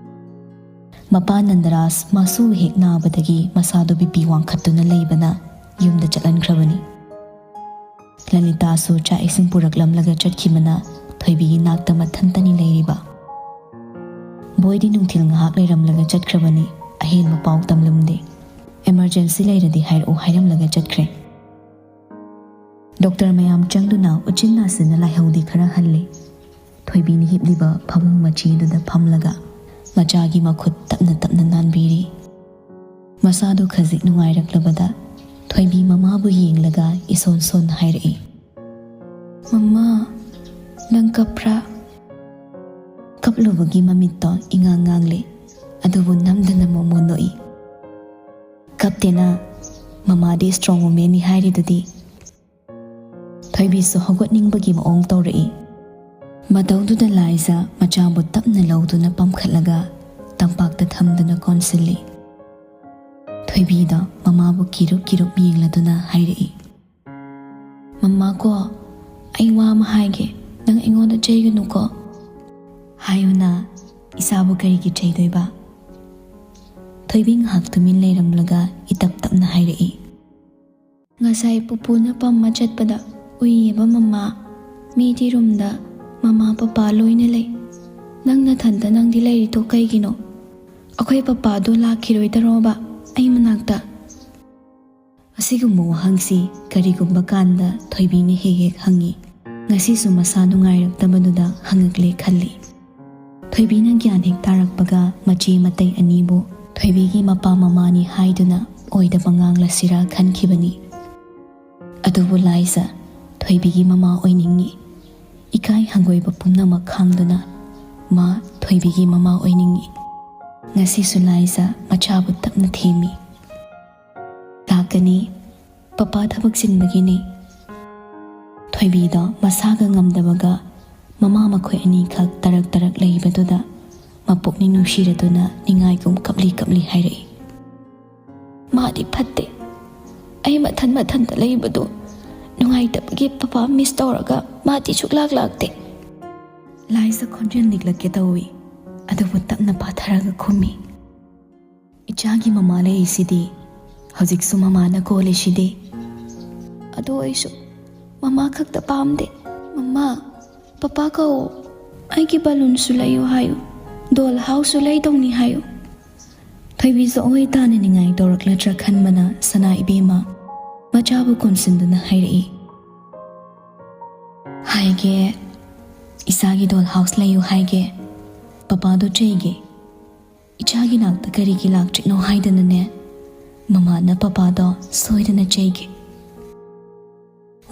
ꯃꯄꯥ ꯅꯟꯗꯔꯥꯖ ꯃꯁꯨ ꯍꯦꯛ ꯅꯥꯕꯗꯒꯤ ꯃꯁꯥꯗꯨ ꯕꯤ ꯄꯤ ꯋꯥꯡꯈꯠꯇꯨꯅ ꯂꯩꯕꯅ ꯌꯨꯝꯗ ꯆꯠꯍꯟꯈ꯭ꯔꯕꯅꯤ꯫ ꯂꯂꯤꯇꯥꯁꯨ ꯆꯥꯛ ꯏꯁꯤꯡ ꯄꯨꯔꯛꯂꯝꯂꯒ ꯆꯠꯈꯤꯕꯅ ꯊꯣꯏꯕꯤꯒꯤ ꯅꯥꯛꯇ ꯃꯊꯟꯇꯅꯤ ꯂꯩꯔꯤꯕ꯫ ꯕꯣꯏꯗꯤ ꯅꯨꯡꯊꯤꯜ ꯉꯥꯏꯍꯥꯛ ꯂꯩꯔꯝꯂꯒ ꯆꯠꯈ꯭ꯔꯕꯅꯤ, ꯑꯍꯦꯟꯕ ꯄꯥꯎ ꯇꯝꯂꯝꯗꯦ꯫ "ꯏꯃꯔꯖꯦꯟꯁꯤ ꯂꯩꯔꯗꯤ ꯍꯥꯏꯔꯛꯎ" ꯍꯥꯏꯔꯝꯂꯒ ꯆꯠꯈ꯭ꯔꯦ꯫ ꯗꯣꯛꯇꯔ ꯃꯌꯥꯝ ꯆꯪꯗꯨꯅ ꯎꯆꯤꯟ ꯅꯥꯆꯤꯟꯅ ꯂꯥꯏꯍꯧꯗꯤ ꯈꯔ ꯍꯜꯂꯦ꯫ ꯊꯣꯏꯕꯤꯅ ꯍꯤꯞꯂꯤꯕ ꯐꯃꯨꯡ ꯃꯆꯤꯗꯨꯗ ꯐꯝꯂꯒ ꯃꯆꯥꯒꯤ ꯃꯈꯨꯠ ꯇꯞꯅ ꯇꯞꯅ ꯅꯥꯟꯕꯤꯔꯤ꯫ ꯃꯁꯥꯗꯨ ꯈꯖꯤꯛ ꯅꯨꯡꯉꯥꯏꯔꯛꯂꯕꯗ ꯊꯣꯏꯕꯤ ꯃꯃꯥꯕꯨ ꯌꯦꯡꯂꯒ ꯏꯁꯣꯟ ꯁꯣꯟꯅ ꯍꯥꯏꯔꯛꯏ, "ꯃꯃꯥ, ꯅꯪ ꯀꯞꯄ꯭ꯔꯥ?" ꯀꯞꯂꯨꯕꯒꯤ ꯃꯃꯤꯠꯇꯣ ꯏꯉꯥꯡ ꯉꯥꯡꯂꯦ, ꯑꯗꯨꯕꯨ ꯅꯝꯗꯅ ꯃꯣꯃꯣ ꯅꯣꯛꯏ꯫ "ꯀꯞꯇꯦꯅ, ꯃꯃꯥꯗꯤ ꯏꯁꯇ꯭ꯔꯣꯡ ꯋꯨꯃꯦꯟꯅꯤ ꯍꯥꯏꯔꯤꯗꯨꯗꯤ꯫" ꯊꯣꯏꯕꯤꯁꯨ ꯍꯧꯒꯠꯅꯤꯡꯕꯒꯤ ꯃꯑꯣꯡ ꯇꯧꯔꯛꯏ꯫ ꯃꯇꯧꯗꯨꯗ ꯂꯥꯏꯖ ꯃꯆꯥꯕꯨ ꯇꯞꯅ ꯂꯧꯗꯨꯅ ꯄꯝꯈꯠꯂꯒ ꯇꯝꯄꯥꯛꯇ ꯊꯝꯗꯨꯅ ꯀꯣꯟꯁꯤꯜꯂꯤ꯫ ꯊꯣꯏꯕꯤꯗꯣ ꯃꯃꯥꯕꯨ ꯀꯤꯔꯨꯞ ꯀꯤꯔꯨꯞ ꯌꯦꯡꯂꯗꯨꯅ ꯍꯥꯏꯔꯛꯏ, "ꯃꯃꯥ ꯀꯣ, ꯑꯩ ꯋꯥ ꯑꯃ ꯍꯥꯏꯒꯦ, ꯅꯪ ꯑꯩꯉꯣꯟꯗ ꯆꯩꯒꯅꯨꯀꯣ꯫ ꯍꯥꯏꯌꯨꯅ, ꯏꯆꯥꯕꯨ ꯀꯔꯤꯒꯤ ꯆꯩꯗꯣꯏꯕ?" ꯊꯣꯏꯕꯤ ꯉꯥꯏꯍꯥꯛ ꯇꯨꯃꯤꯟ ꯂꯩꯔꯝꯂꯒ ꯏꯇꯞ ꯇꯞꯅ ꯍꯥꯏꯔꯛꯏ, "ꯉꯁꯥꯏ ꯄꯨꯄꯨꯅ ꯄꯝꯃ ꯆꯠꯄꯗ ꯎꯏꯌꯦꯕ ꯃꯃꯥ꯫ ꯃꯤꯗꯤ ꯔꯨꯝꯗ ꯃꯃꯥ ꯄꯄꯥ ꯂꯣꯏꯅ ꯂꯩ꯫ ꯅꯪ ꯅꯊꯟꯇ ꯅꯪꯗꯤ ꯂꯩꯔꯤꯗꯣ ꯀꯩꯒꯤꯅꯣ? ꯑꯩꯈꯣꯏ ꯄꯄꯥꯗꯣ ꯂꯥꯛꯈꯤꯔꯣꯏꯗꯔꯣꯕ ꯑꯩ ꯃꯅꯥꯛꯇ?" ꯑꯁꯤꯒꯨꯝꯕ ꯋꯥꯍꯪꯁꯤ ꯀꯔꯤꯒꯨꯝꯕ ꯀꯥꯟꯗ ꯊꯣꯏꯕꯤꯅ ꯍꯦꯛ ꯍꯦꯛ ꯍꯪꯉꯤ꯫ ꯉꯁꯤꯁꯨ ꯃꯁꯥ ꯅꯨꯡꯉꯥꯏꯔꯛꯇꯕꯗꯨꯗ ꯍꯪꯉꯛꯂꯦ ꯈꯜꯂꯤ꯫ ꯊꯣꯏꯕꯤꯅ ꯒ꯭ꯌꯥꯟ ꯍꯦꯛ ꯇꯥꯔꯛꯄꯒ ꯃꯆꯦ ꯃꯇꯩ ꯑꯅꯤꯕꯨ ꯊꯣꯏꯕꯤꯒꯤ ꯃꯄꯥ ꯃꯃꯥꯅꯤ ꯍꯥꯏꯗꯨꯅ ꯑꯣꯏꯗꯕ ꯉꯥꯡꯂꯁꯤꯔꯥ ꯈꯟꯈꯤꯕꯅꯤ꯫ ꯑꯗꯨꯕꯨ ꯂꯥꯏꯖ ꯊꯣꯏꯕꯤꯒꯤ ꯃꯃꯥ ꯑꯣꯏꯅꯤꯡꯉꯤ꯫ ꯏꯀꯥꯏ ꯍꯪꯒꯣꯏꯕ ꯄꯨꯝꯅꯃꯛ ꯈꯥꯡꯗꯨꯅ ꯃꯥ ꯊꯣꯏꯕꯤꯒꯤ ꯃꯃꯥ ꯑꯣꯏꯅꯤꯡꯉꯤ꯫ ꯉꯁꯤꯁꯨ ꯂꯥꯏꯖ ꯃꯆꯥꯕꯨ ꯇꯞꯅ ꯊꯦꯝꯃꯤ꯫ "ꯂꯥꯛꯀꯅꯤ, ꯄꯄꯥ ꯊꯕꯛ ꯆꯤꯟꯕꯒꯤꯅꯤ꯫" ꯊꯣꯏꯕꯤꯗꯣ ꯃꯁꯥꯒ ꯉꯝꯗꯕꯒ ꯃꯃꯥ ꯃꯈꯣꯏ ꯑꯅꯤꯈꯛ ꯇꯔꯛ ꯇꯔꯛ ꯂꯩꯕꯗꯨꯗ ꯃꯄꯨꯛꯅꯤꯡ ꯅꯨꯡꯁꯤꯔꯗꯨꯅ ꯅꯤꯡꯉꯥꯏꯒꯨꯝ ꯀꯞꯂꯤ ꯀꯞꯂꯤ ꯍꯥꯏꯔꯛꯏ, "ꯃꯥꯗꯤ ꯐꯠꯇꯦ꯫ ꯑꯩ ꯃꯊꯟ ꯃꯊꯟꯇ ꯂꯩꯕꯗꯨ ꯅꯨꯡꯉꯥꯏꯇꯕꯒꯤ ꯄꯄꯥ ꯃꯤꯁ ꯇꯧꯔꯒ ꯃꯥꯗꯤ ꯁꯨꯛꯂꯥꯛ ꯂꯥꯛꯇꯦ꯫" ꯂꯥꯏꯖ ꯈꯣꯟꯖꯦꯜ ꯅꯤꯛꯂꯛꯀꯦ ꯇꯧꯏ, ꯑꯗꯨꯕꯨ ꯇꯞꯅ ꯄꯥꯊꯔꯒ ꯈꯨꯝꯃꯤ, "ꯏꯆꯥꯒꯤ ꯃꯃꯥ ꯂꯩꯔꯤꯁꯤꯗꯤ, ꯍꯧꯖꯤꯛꯁꯨ ꯃꯃꯥꯅ ꯀꯣꯜꯂꯤꯁꯤꯗꯤ꯫" "ꯑꯗꯨ ꯑꯣꯏꯁꯨ ꯃꯃꯥ ꯈꯛꯇ ꯄꯥꯝꯗꯦ꯫ ꯃꯃꯥ, ꯄꯄꯥ ꯀꯧ꯫ ꯑꯩꯒꯤ ꯕꯂꯨꯟꯁꯨ ꯂꯩꯌꯨ ꯍꯥꯏꯌꯨ, ꯗꯣꯜ ꯍꯥꯎꯁꯁꯨ ꯂꯩꯗꯧꯅꯤ ꯍꯥꯏꯌꯨ꯫" ꯊꯣꯏꯕꯤꯁꯨ ꯑꯣꯏ ꯇꯥꯅ ꯅꯤꯡꯉꯥꯏ ꯇꯧꯔꯛꯂꯗ꯭ꯔꯥ ꯈꯟꯕꯅ ꯁꯅꯥ ꯏꯕꯦꯝꯃ ꯃꯆꯥꯕꯨ ꯀꯣꯟꯁꯤꯟꯗꯨꯅ ꯍꯥꯏꯔꯛꯏ, "ꯍꯥꯏꯒꯦ, ꯏꯆꯥꯒꯤ ꯗꯣꯜ ꯍꯥꯎꯁ ꯂꯩꯌꯨ ꯍꯥꯏꯒꯦ꯫ ꯄꯄꯥꯗꯣ ꯆꯩꯒꯦ꯫ ꯏꯆꯥꯒꯤ ꯅꯥꯛꯇ ꯀꯔꯤꯒꯤ ꯂꯥꯛꯇ꯭ꯔꯤꯅꯣ ꯍꯥꯏꯗꯅꯅꯦ, ꯃꯃꯥꯅ ꯄꯄꯥꯗꯣ ꯁꯣꯏꯗꯅ ꯆꯩꯒꯦ꯫"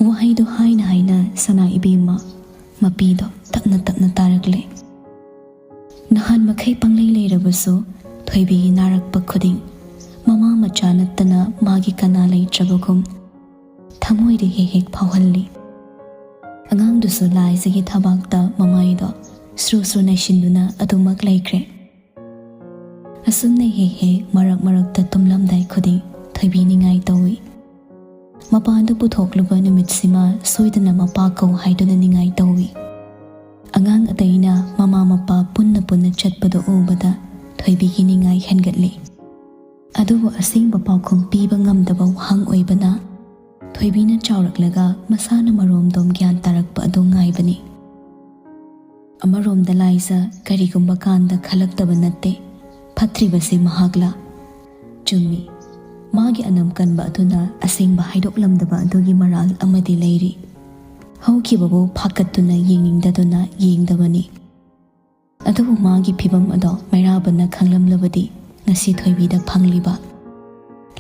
ꯋꯥꯍꯩꯗꯣ ꯍꯥꯏꯅ ꯍꯥꯏꯅ ꯁꯅꯥ ꯏꯕꯦꯝꯃ ꯃꯄꯤꯗꯣ ꯇꯞꯅ ꯇꯞꯅ ꯇꯥꯔꯛꯂꯦ꯫ ꯅꯍꯥꯟ ꯃꯈꯩ ꯄꯪꯂꯩ ꯂꯩꯔꯕꯁꯨ ꯊꯣꯏꯕꯤꯒꯤ ꯅꯥꯔꯛꯄ ꯈꯨꯗꯤꯡ ꯃꯃꯥ ꯃꯆꯥ ꯅꯠꯇꯅ ꯃꯥꯒꯤ ꯀꯅꯥ ꯂꯩꯇ꯭ꯔꯕꯒꯨꯝ ꯊꯃꯣꯏꯗ ꯍꯦꯛ ꯍꯦꯛ ꯐꯥꯎꯍꯜꯂꯤ꯫ ꯑꯉꯥꯡꯗꯨꯁꯨ ꯂꯥꯏꯖꯒꯤ ꯊꯕꯥꯛꯇ ꯃꯃꯥꯏꯗꯣ ꯁ꯭ꯔꯨ ꯁ꯭ꯔꯨ ꯅꯩꯁꯤꯟꯗꯨꯅ ꯑꯗꯨꯃꯛ ꯂꯩꯈ꯭ꯔꯦ꯫ ꯑꯁꯨꯝꯅ ꯍꯦꯛ ꯍꯦꯛ ꯃꯔꯛ ꯃꯔꯛꯇ ꯇꯨꯝꯂꯝꯗꯥꯏ ꯈꯨꯗꯤꯡ ꯊꯣꯏꯕꯤ ꯅꯤꯡꯉꯥꯏ ꯇꯧꯏ꯫ ꯃꯄꯥꯟꯗ ꯄꯨꯊꯣꯛꯂꯨꯕ ꯅꯨꯃꯤꯠꯁꯤꯃ ꯁꯣꯏꯗꯅ ꯃꯄꯥ ꯀꯧ ꯍꯥꯏꯗꯨꯅ ꯅꯤꯡꯉꯥꯏ ꯇꯧꯏ꯫ ꯑꯉꯥꯡ ꯑꯇꯩꯅ ꯃꯃꯥ ꯃꯄꯥ ꯄꯨꯟꯅ ꯄꯨꯟꯅ ꯆꯠꯄꯗꯨ ꯎꯕꯗ ꯊꯣꯏꯕꯤꯒꯤ ꯅꯤꯡꯉꯥꯏ ꯍꯦꯟꯒꯠꯂꯤ꯫ ꯑꯗꯨꯕꯨ ꯑꯁꯦꯡꯕ ꯄꯥꯎꯈꯨꯝ ꯄꯤꯕ ꯉꯝꯗꯕ ꯋꯥꯍꯪ ꯑꯣꯏꯕꯅ ꯊꯣꯏꯕꯤꯅ ꯆꯥꯎꯔꯛꯂꯒ ꯃꯁꯥꯅ ꯃꯔꯣꯝꯗꯣꯝ ꯒ꯭ꯌꯥꯟ ꯇꯥꯔꯛꯄ ꯑꯗꯨ ꯉꯥꯏꯕꯅꯤ꯫ ꯑꯃꯔꯣꯝꯗ ꯂꯥꯏꯖ ꯀꯔꯤꯒꯨꯝꯕ ꯀꯥꯟꯗ ꯈꯜꯂꯛꯇꯕ ꯅꯠꯇꯦ꯫ ꯐꯠꯇ꯭ꯔꯤꯕꯁꯤ ꯃꯍꯥꯛꯂ? ꯆꯨꯝꯃꯤ, ꯃꯥꯒꯤ ꯑꯅꯝ ꯀꯟꯕ ꯑꯗꯨꯅ ꯑꯁꯦꯡꯕ ꯍꯥꯏꯗꯣꯛꯂꯝꯗꯕ ꯑꯗꯨꯒꯤ ꯃꯔꯥꯜ ꯑꯃꯗꯤ ꯂꯩꯔꯤ꯫ ꯍꯧꯈꯤꯕꯕꯨ ꯐꯥꯀꯠꯇꯨꯅ ꯌꯦꯡꯅꯤꯡꯗꯗꯨꯅ ꯌꯦꯡꯗꯕꯅꯤ꯫ ꯑꯗꯨꯕꯨ ꯃꯥꯒꯤ ꯐꯤꯚꯝ ꯑꯗꯣ ꯃꯩꯔꯥꯕꯅ ꯈꯪꯂꯝꯂꯕꯗꯤ ꯉꯁꯤ ꯊꯣꯏꯕꯤꯗ ꯐꯪꯂꯤꯕ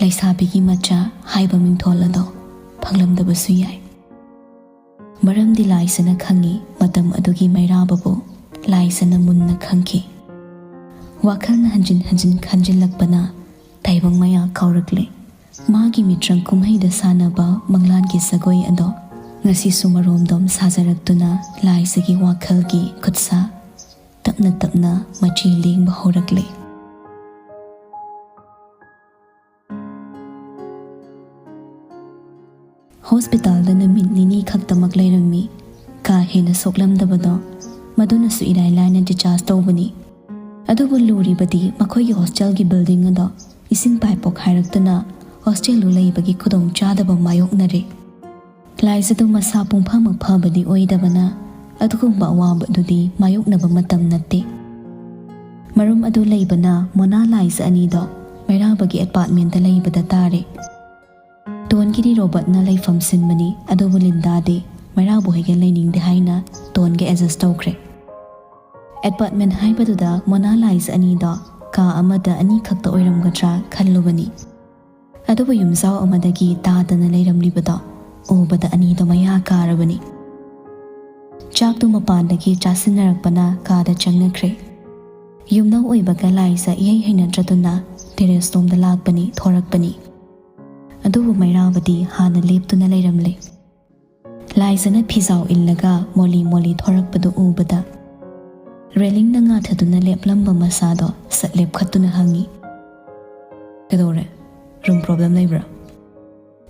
ꯂꯩꯁꯥꯕꯤꯒꯤ ꯃꯆꯥ ꯍꯥꯏꯕ ꯃꯤꯡꯊꯣꯜ ꯑꯗꯣ ꯐꯪꯂꯝꯗꯕꯁꯨ ꯌꯥꯏ꯫ ꯃꯔꯝꯗꯤ ꯂꯥꯏꯁꯅ ꯈꯪꯉꯤ, ꯃꯇꯝ ꯑꯗꯨꯒꯤ ꯃꯩꯔꯥꯕꯕꯨ ꯂꯥꯏꯁꯅ ꯃꯨꯟꯅ ꯈꯪꯈꯤ꯫ ꯋꯥꯈꯜꯅ ꯍꯟꯖꯤꯟ ꯍꯟꯖꯤꯟ ꯈꯟꯖꯤꯜꯂꯛꯄꯅ ꯇꯥꯏꯕꯪ ꯃꯌꯥ ꯀꯥꯎꯔꯛꯂꯦ꯫ ꯃꯥꯒꯤ ꯃꯤꯇ꯭ꯔꯪ ꯀꯨꯝꯍꯩꯗ ꯁꯥꯟꯅꯕ ꯃꯪꯂꯥꯟꯒꯤ ꯁꯒꯣꯏ ꯑꯗꯣ ꯉꯁꯤꯁꯨ ꯃꯔꯣꯝꯗꯣꯝ ꯁꯥꯖꯔꯛꯇꯨꯅ ꯂꯥꯏꯁꯤꯒꯤ ꯋꯥꯈꯜꯒꯤ ꯈꯨꯠꯁꯥ ꯇꯞꯅ ꯇꯞꯅ ꯃꯆꯤ ꯂꯦꯡꯕ ꯍꯧꯔꯛꯂꯦ꯫ ꯍꯣꯁꯄꯤꯇꯥꯜꯗ ꯅꯨꯃꯤꯠ ꯅꯤꯅꯤ ꯈꯛꯇꯃꯛ ꯂꯩꯔꯝꯃꯤ꯫ ꯀꯥ ꯍꯦꯟꯅ ꯁꯣꯛꯂꯝꯗꯕꯗꯣ, ꯃꯗꯨꯅꯁꯨ ꯏꯔꯥꯏ ꯂꯥꯏꯅ discharge ꯇꯧꯕꯅꯤ꯫ ꯑꯗꯨꯕꯨ ꯂꯨꯔꯤꯕꯗꯤ ꯃꯈꯣꯏꯒꯤ ꯍꯣꯁꯇꯦꯜꯒꯤ building ꯑꯗꯣ ꯏꯁꯤꯡ pipe ꯄꯣꯈꯥꯏꯔꯛꯇꯨꯅ ꯍꯣꯁꯇꯦꯜꯗꯨ ꯂꯩꯕꯒꯤ ꯈꯨꯗꯣꯡꯆꯥꯗꯕ ꯃꯥꯌꯣꯛꯅꯔꯦ꯫ ꯂꯥꯏꯖꯗꯨ ꯃꯁꯥ ꯄꯨꯡꯐꯃꯛ ꯐꯕꯗꯤ ꯑꯣꯏꯗꯕꯅ ꯑꯗꯨꯒꯨꯝꯕ ꯑꯋꯥꯕꯗꯨꯗꯤ ꯃꯥꯌꯣꯛꯅꯕ ꯃꯇꯝ ꯅꯠꯇꯦ꯫ ꯃꯔꯝ ꯑꯗꯨ ꯂꯩꯕꯅ ꯃꯣꯅꯥ ꯂꯥꯏꯖ ꯑꯅꯤꯗꯣ ꯃꯩꯔꯥꯕꯒꯤ apartmentꯇ ꯂꯩꯕꯗ ꯇꯥꯔꯦ꯫ ꯇꯣꯟꯒꯤꯗꯤ ꯔꯣꯕꯔꯠꯅ ꯂꯩꯐꯝ ꯁꯤꯟꯕꯅꯤ, ꯑꯗꯨꯕꯨ ꯂꯤꯟꯗꯥꯗꯤ ꯃꯩꯔꯥꯕ ꯍꯣꯏꯒ ꯂꯩꯅꯤꯡꯗꯦ ꯍꯥꯏꯅ ꯇꯣꯟꯒ adjust ꯇꯧꯈ꯭ꯔꯦ꯫ Apartment ꯍꯥꯏꯕꯗꯨꯗ ꯃꯣꯅꯥ ꯂꯥꯏꯖ ꯑꯅꯤꯗꯣ ꯀꯥ ꯑꯃꯗ ꯑꯅꯤꯈꯛꯇ ꯑꯣꯏꯔꯝꯒꯗ꯭ꯔꯥ ꯈꯜꯂꯨꯕꯅꯤ꯫ ꯑꯗꯨꯕꯨ ꯌꯨꯝꯖꯥꯎ ꯑꯃꯗꯒꯤ ꯇꯥꯗꯅ ꯂꯩꯔꯝꯂꯤꯕꯗꯣ ꯎꯕꯗ ꯑꯅꯤꯗꯣ ꯃꯌꯥ ꯀꯥꯔꯕꯅꯤ꯫ ꯆꯥꯛꯇꯨ ꯃꯄꯥꯟꯗꯒꯤ ꯆꯥꯁꯤꯟꯅꯔꯛꯄꯅ ꯀꯥꯗ ꯆꯪꯅꯈ꯭ꯔꯦ꯫ ꯌꯨꯝꯅꯧ ꯑꯣꯏꯕꯒ ꯂꯥꯏꯖ ꯏꯍꯩ ꯍꯩꯅꯗ꯭ꯔꯗꯨꯅ terrace ꯂꯣꯝꯗ ꯂꯥꯛꯄꯅꯤ, ꯊꯣꯔꯛꯄꯅꯤ꯫ ꯑꯗꯨꯕꯨ ꯃꯩꯔꯥꯕꯗꯤ ꯍꯥꯟꯅ ꯂꯦꯞꯇꯨꯅ ꯂꯩꯔꯝꯂꯦ꯫ ꯂꯥꯏꯖꯅ ꯐꯤꯖꯥꯎ ꯏꯜꯂꯒ ꯃꯣꯂꯤ ꯃꯣꯂꯤ ꯊꯣꯔꯛꯄꯗꯨ ꯎꯕꯗ ꯔꯦꯂꯤꯡꯗ ꯉꯥꯊꯗꯨꯅ ꯂꯦꯞꯂꯝꯕ ꯃꯆꯥꯗꯣ ꯁꯠ ꯂꯦꯞꯈꯠꯇꯨꯅ ꯍꯪꯉꯤ, "ꯀꯩꯗꯧꯔꯦ? ꯔꯨꯝ ꯄ꯭ꯔꯣꯕ꯭ꯂꯦꯝ ꯂꯩꯕ꯭ꯔꯥ?"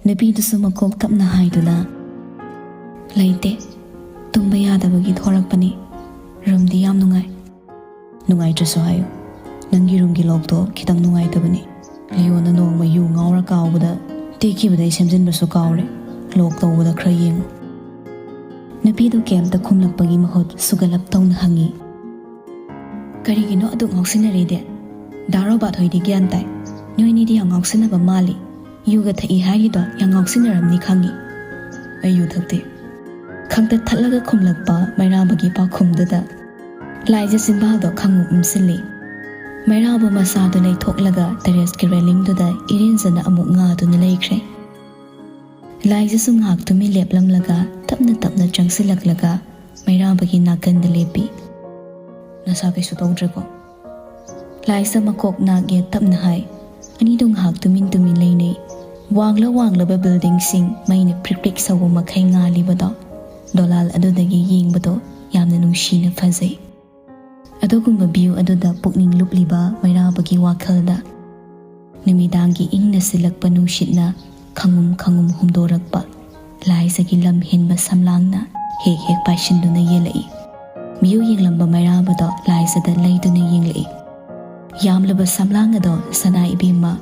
ꯅꯨꯄꯤꯗꯨꯁꯨ ꯃꯀꯣꯛ ꯇꯞꯅ ꯍꯥꯏꯗꯨꯅ, "ꯂꯩꯇꯦ, ꯇꯨꯝꯕ ꯌꯥꯗꯕꯒꯤ ꯊꯣꯔꯛꯄꯅꯤ꯫ ꯔꯨꯝꯗꯤ ꯌꯥꯝ ꯅꯨꯡꯉꯥꯏ꯫" "ꯅꯨꯡꯉꯥꯏꯇ꯭ꯔꯁꯨ ꯍꯥꯏꯌꯨ, ꯅꯪꯒꯤ ꯔꯨꯝꯒꯤ ꯂꯣꯛꯇꯣ ꯈꯤꯇꯪ ꯅꯨꯡꯉꯥꯏꯇꯕꯅꯤ꯫ ꯂꯤꯌꯣꯅ ꯅꯣꯡꯃ ꯌꯨ ꯉꯥꯎꯔ ꯀꯥꯎꯕꯗ ꯇꯦꯛꯈꯤꯕꯗꯩ ꯁꯦꯝꯖꯤꯟꯕꯁꯨ ꯀꯥꯎꯔꯦ꯫ ꯂꯣꯛ ꯇꯧꯕꯗ ꯈꯔ ꯌꯦꯡꯉꯨ꯫" ꯅꯨꯄꯤꯗꯨ ꯀꯩꯝꯇ ꯈꯨꯝꯂꯛꯄꯒꯤ ꯃꯍꯨꯠ ꯁꯨꯒꯠꯂꯞ ꯇꯧꯅ ꯍꯪꯉꯤ, "ꯀꯔꯤꯒꯤꯅꯣ ꯑꯗꯨꯛ ꯉꯥꯎꯁꯤꯟꯅꯔꯤꯗꯤ? ꯗꯥ ꯔꯣꯕꯥꯠ ꯍꯣꯏꯗꯤ ꯒ꯭ꯌꯥꯟ ꯇꯥꯏ꯫ ꯅꯣꯏꯅꯤꯗꯤ ꯌꯥꯝ ꯉꯥꯎꯁꯤꯟꯅꯕ ꯃꯥꯜꯂꯤ꯫ ꯌꯨꯒ ꯊꯛꯏ ꯍꯥꯏꯔꯤꯗꯣ ꯌꯥꯝ ꯉꯥꯎꯁꯤꯟꯅꯔꯝꯅꯤ ꯈꯪꯉꯤ꯫" "ꯑꯩ ꯌꯨ ꯊꯛꯇꯦ꯫" ꯈꯪꯇꯠ ꯊꯠꯂꯒ ꯈꯨꯝꯂꯛꯄ ꯃꯩꯔꯥꯕꯒꯤ ꯄꯥꯎꯈꯨꯝꯗꯨꯗ ꯂꯥꯏꯖ ꯆꯤꯟꯕꯥꯜꯗꯣ ꯈꯪꯎ ꯎꯝꯁꯤꯜꯂꯤ꯫ ꯃꯩꯔꯥꯕ ꯃꯆꯥꯗꯨ ꯂꯩꯊꯣꯛꯂꯒ ꯇꯦꯔꯦꯁꯀꯤ ꯔꯦꯂꯤꯡꯗꯨꯗ ꯏꯔꯦꯟꯖꯅ ꯑꯃꯨꯛ ꯉꯥꯗꯨꯅ ꯂꯩꯈ꯭ꯔꯦ꯫ ꯂꯥꯏꯖꯁꯨ ꯉꯥꯏꯍꯥꯛ ꯇꯨꯃꯤꯟ ꯂꯦꯞꯂꯝꯂꯒ ꯇꯞꯅ ꯇꯞꯅ ꯆꯪꯁꯤꯜꯂꯛꯂꯒ ꯃꯩꯔꯥꯕꯒꯤ ꯅꯥꯀꯟꯗ ꯂꯦꯞꯄꯤ꯫ "ꯅꯁꯥ ꯀꯩꯁꯨ ꯇꯧꯗ꯭ꯔꯦꯀꯣ?" ꯂꯥꯏꯖ ꯃꯀꯣꯛ ꯅꯥꯛ ꯌꯦꯠ ꯇꯞꯅ ꯍꯥꯏ꯫ ꯑꯅꯤꯗꯨ ꯉꯥꯏꯍꯥꯛ ꯇꯨꯃꯤꯟ ꯇꯨꯃꯤꯟ ꯂꯩꯅꯩ꯫ ꯋꯥꯡꯂ ꯋꯥꯡꯂꯕ ꯕꯤꯜꯗꯤꯡꯁꯤꯡ ꯃꯩꯅ ꯄ꯭ꯔꯤꯛ ꯄ꯭ꯔꯤꯛ ꯁꯧꯕ ꯃꯈꯩ ꯉꯥꯜꯂꯤꯕꯗꯣ ꯗꯣꯂꯥꯜ ꯑꯗꯨꯗꯒꯤ ꯌꯦꯡꯕꯗꯣ ꯌꯥꯝꯅ ꯅꯨꯡꯁꯤꯅ ꯐꯖꯩ꯫ ꯑꯗꯨꯒꯨꯝꯕ ꯚ꯭ꯌꯨ ꯑꯗꯨꯗ ꯄꯨꯛꯅꯤꯡ ꯂꯨꯞꯂꯤꯕ ꯃꯩꯔꯥꯕꯒꯤ ꯋꯥꯈꯜꯗ ꯅꯨꯃꯤꯗꯥꯡꯒꯤ ꯏꯪꯅ ꯁꯤꯜꯂꯛꯄ ꯅꯨꯡꯁꯤꯠꯅ ꯈꯪꯉꯨꯝ ꯈꯪꯉꯨꯝ ꯍꯨꯝꯗꯣꯔꯛꯄ ꯂꯥꯏꯖꯒꯤ ꯂꯝ ꯍꯦꯟꯕ ꯁꯝꯂꯥꯡꯅ ꯍꯦꯛ ꯍꯦꯛ ꯄꯥꯏꯁꯤꯟꯗꯨꯅ ꯌꯦꯜꯂꯛꯏ꯫ ꯚ꯭ꯌꯨ ꯌꯦꯡꯂꯝꯕ ꯃꯩꯔꯥꯕꯗꯣ ꯂꯥꯏꯖꯗ ꯂꯩꯗꯨꯅ ꯌꯦꯡꯂꯛꯏ꯫ ꯌꯥꯝꯂꯕ ꯁꯝꯂꯥꯡ ꯑꯗꯣ ꯁꯅꯥ ꯏꯕꯦꯝꯃ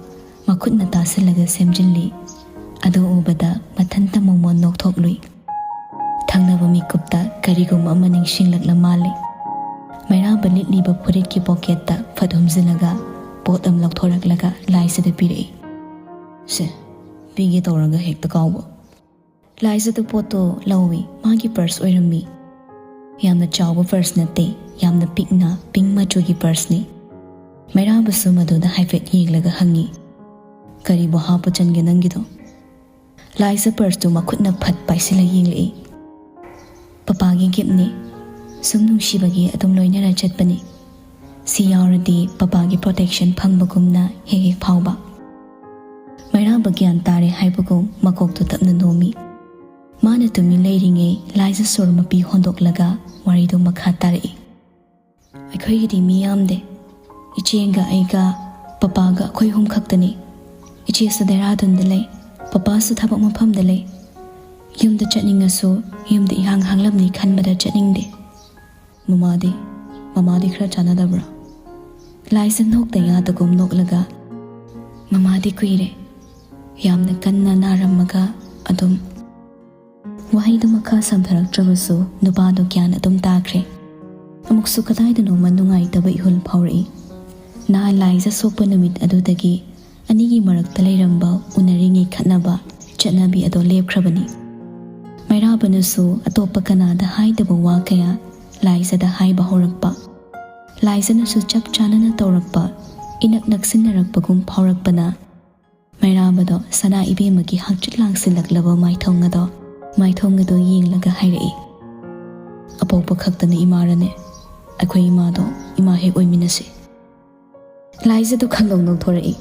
ꯃꯈꯨꯠꯅ ꯇꯥꯁꯤꯜꯂꯒ ꯁꯦꯝꯖꯤꯜꯂꯤ꯫ ꯑꯗꯨ ꯎꯕꯗ ꯃꯊꯟꯇ ꯃꯣꯃꯣꯟ ꯅꯣꯛꯊꯣꯛꯂꯨꯏ꯫ ꯊꯪꯅꯕ ꯃꯤꯀꯨꯞꯇ ꯀꯔꯤꯒꯨꯝꯕ ꯑꯃ ꯅꯤꯡꯁꯤꯡꯂꯛꯂ ꯃꯥꯜꯂꯦ꯫ ꯃꯩꯔꯥꯕ ꯂꯤꯠꯂꯤꯕ ꯐꯨꯔꯤꯠꯀꯤ ꯄꯣꯀꯦꯠꯇ ꯐꯠ ꯍꯨꯝꯖꯤꯜꯂꯒ ꯄꯣꯠ ꯑꯃ ꯂꯧꯊꯣꯔꯛꯂꯒ ꯂꯥꯏꯖꯗ ꯄꯤꯔꯛꯏ꯫ "ꯁꯦ, ꯄꯤꯒꯦ ꯇꯧꯔꯒ ꯍꯦꯛꯇ ꯀꯥꯎꯕ꯫" ꯂꯥꯏꯖꯗ ꯄꯣꯠꯇꯣ ꯂꯧꯏ꯫ ꯃꯥꯒꯤ ꯄꯔꯁ ꯑꯣꯏꯔꯝꯃꯤ꯫ ꯌꯥꯝꯅ ꯆꯥꯎꯕ ꯄꯔꯁ ꯅꯠꯇꯦ, ꯌꯥꯝꯅ ꯄꯤꯛꯅ ꯄꯤꯡ ꯃꯆꯨꯒꯤ ꯄꯔꯁꯅꯤ꯫ ꯃꯩꯔꯥꯕꯁꯨ ꯃꯗꯨꯗ ꯍꯥꯏꯐꯦꯠ ꯌꯦꯡꯂꯒ ꯍꯪꯉꯤ, "ꯀꯔꯤꯕꯨ ꯍꯥꯞꯄ ꯆꯟꯒꯦ ꯅꯪꯒꯤꯗꯣ?" ꯂꯥꯏꯖ ꯄꯔꯁꯇꯨ ꯃꯈꯨꯠꯅ ꯐꯠ ꯄꯥꯏꯁꯤꯜꯂ ꯌꯦꯡꯂꯛꯏ꯫ "ꯄꯄꯥꯒꯤ ꯒꯤꯐꯅꯤ꯫ ꯁꯨꯝ ꯅꯨꯡꯁꯤꯕꯒꯤ ꯑꯗꯨꯝ ꯂꯣꯏꯅꯔ ꯆꯠꯄꯅꯤ꯫ ꯁꯤ ꯌꯥꯎꯔꯗꯤ ꯄꯄꯥꯒꯤ ꯄ꯭ꯔꯣꯇꯦꯛꯁꯟ ꯐꯪꯕꯒꯨꯝꯅ ꯍꯦꯛ ꯍꯦꯛ ꯐꯥꯎꯕ꯫" ꯃꯩꯔꯥꯕ ꯒ꯭ꯌꯥꯟ ꯇꯥꯔꯦ ꯍꯥꯏꯕꯒꯨꯝ ꯃꯀꯣꯛꯇꯨ ꯇꯞꯅ ꯅꯣꯝꯃꯤ꯫ ꯃꯥꯅ ꯇꯨꯃꯤꯟ ꯂꯩꯔꯤꯉꯩ ꯂꯥꯏꯖ ꯁꯣꯔ ꯃꯄꯤ ꯍꯣꯟꯗꯣꯛꯂꯒ ꯋꯥꯔꯤꯗꯨ ꯃꯈꯥ ꯇꯥꯔꯛꯏ꯫ ꯑꯩꯈꯣꯏꯒꯤꯗꯤ ꯃꯤ ꯌꯥꯝꯗꯦ꯫ ꯏꯆꯦꯒ ꯑꯩꯒ ꯄꯄꯥꯒ ꯑꯩꯈꯣꯏ ꯑꯍꯨꯝ ꯈꯛꯇꯅꯤ꯫ ꯏꯆꯦꯁꯨ ꯗꯦꯔꯥꯗꯨꯟꯗ ꯂꯩ, ꯄꯄꯥꯁꯨ ꯊꯕꯛ ꯃꯐꯝꯗ ꯂꯩ꯫ ꯌꯨꯝꯗ ꯆꯠꯅꯤꯡꯉꯁꯨ ꯌꯨꯝꯗ ꯏꯍꯥꯡ ꯍꯥꯡꯂꯝꯅꯤ ꯈꯟꯕꯗ ꯆꯠꯅꯤꯡꯗꯦ꯫ ꯃꯃꯥꯗꯤ? ꯃꯃꯥꯗꯤ ꯈꯔ ꯆꯥꯟꯅꯗꯕ꯭ꯔꯥ? ꯂꯥꯏꯖ ꯅꯣꯛꯇ ꯌꯥꯗꯒꯨꯝ ꯅꯣꯛꯂꯒ, ꯃꯃꯥꯗꯤ ꯀꯨꯏꯔꯦ꯫ ꯌꯥꯝꯅ ꯀꯟꯅ ꯅꯥꯔꯝꯃꯒ ꯑꯗꯨꯝ꯫ ꯋꯥꯍꯩꯗꯨ ꯃꯈꯥ ꯁꯝꯊꯔꯛꯇ꯭ꯔꯕꯁꯨ ꯅꯨꯄꯥꯗꯨ ꯒ꯭ꯌꯥꯟ ꯑꯗꯨꯝ ꯇꯥꯈ꯭ꯔꯦ꯫ ꯑꯃꯨꯛꯁꯨ ꯀꯗꯥꯏꯗꯅꯣꯃ ꯅꯨꯡꯉꯥꯏꯇꯕ ꯏꯍꯨꯜ ꯐꯥꯎꯔꯛꯏ꯫ ꯅꯍꯥꯟ ꯂꯥꯏꯖ ꯁꯣꯛꯄ ꯅꯨꯃꯤꯠ ꯑꯗꯨꯗꯒꯤ ꯑꯅꯤꯒꯤ ꯃꯔꯛꯇ ꯂꯩꯔꯝꯕ ꯎꯅꯔꯤꯉꯩ ꯈꯠꯅꯕ ꯆꯠꯅꯕꯤ ꯑꯗꯣ ꯂꯦꯞꯈ꯭ꯔꯕꯅꯤ꯫ ꯃꯩꯔꯥꯕꯅꯁꯨ ꯑꯇꯣꯞꯄ ꯀꯅꯥꯗ ꯍꯥꯏꯗꯕ ꯋꯥ ꯀꯌꯥ ꯂꯥꯏꯖꯗ ꯍꯥꯏꯕ ꯍꯧꯔꯛꯄ, ꯂꯥꯏꯖꯅꯁꯨ ꯆꯞ ꯆꯥꯅꯅ ꯇꯧꯔꯛꯄ, ꯏꯅꯛ ꯅꯛꯁꯤꯟꯅꯔꯛꯄꯒꯨꯝ ꯐꯥꯎꯔꯛꯄꯅ ꯃꯩꯔꯥꯕꯗꯣ ꯁꯅꯥ ꯏꯕꯦꯝꯃꯒꯤ ꯍꯛꯆꯤꯠ ꯂꯥꯡꯁꯤꯜꯂꯛꯂꯕ ꯃꯥꯏꯊꯣꯡ ꯑꯗꯣ ꯃꯥꯏꯊꯣꯡ ꯑꯗꯣ ꯌꯦꯡꯂꯒ ꯍꯥꯏꯔꯛꯏ, "ꯑꯄꯣꯛꯄ ꯈꯛꯇꯅ ꯏꯃꯥꯔꯅꯦ? ꯑꯩꯈꯣꯏ ꯏꯃꯥꯗꯣ ꯏꯃꯥ ꯍꯦꯛ ꯑꯣꯏꯃꯤꯟꯅꯁꯤ꯫" ꯂꯥꯏꯖꯗꯨ ꯈꯪꯂꯧ ꯅꯧꯊꯣꯔꯛꯏ꯫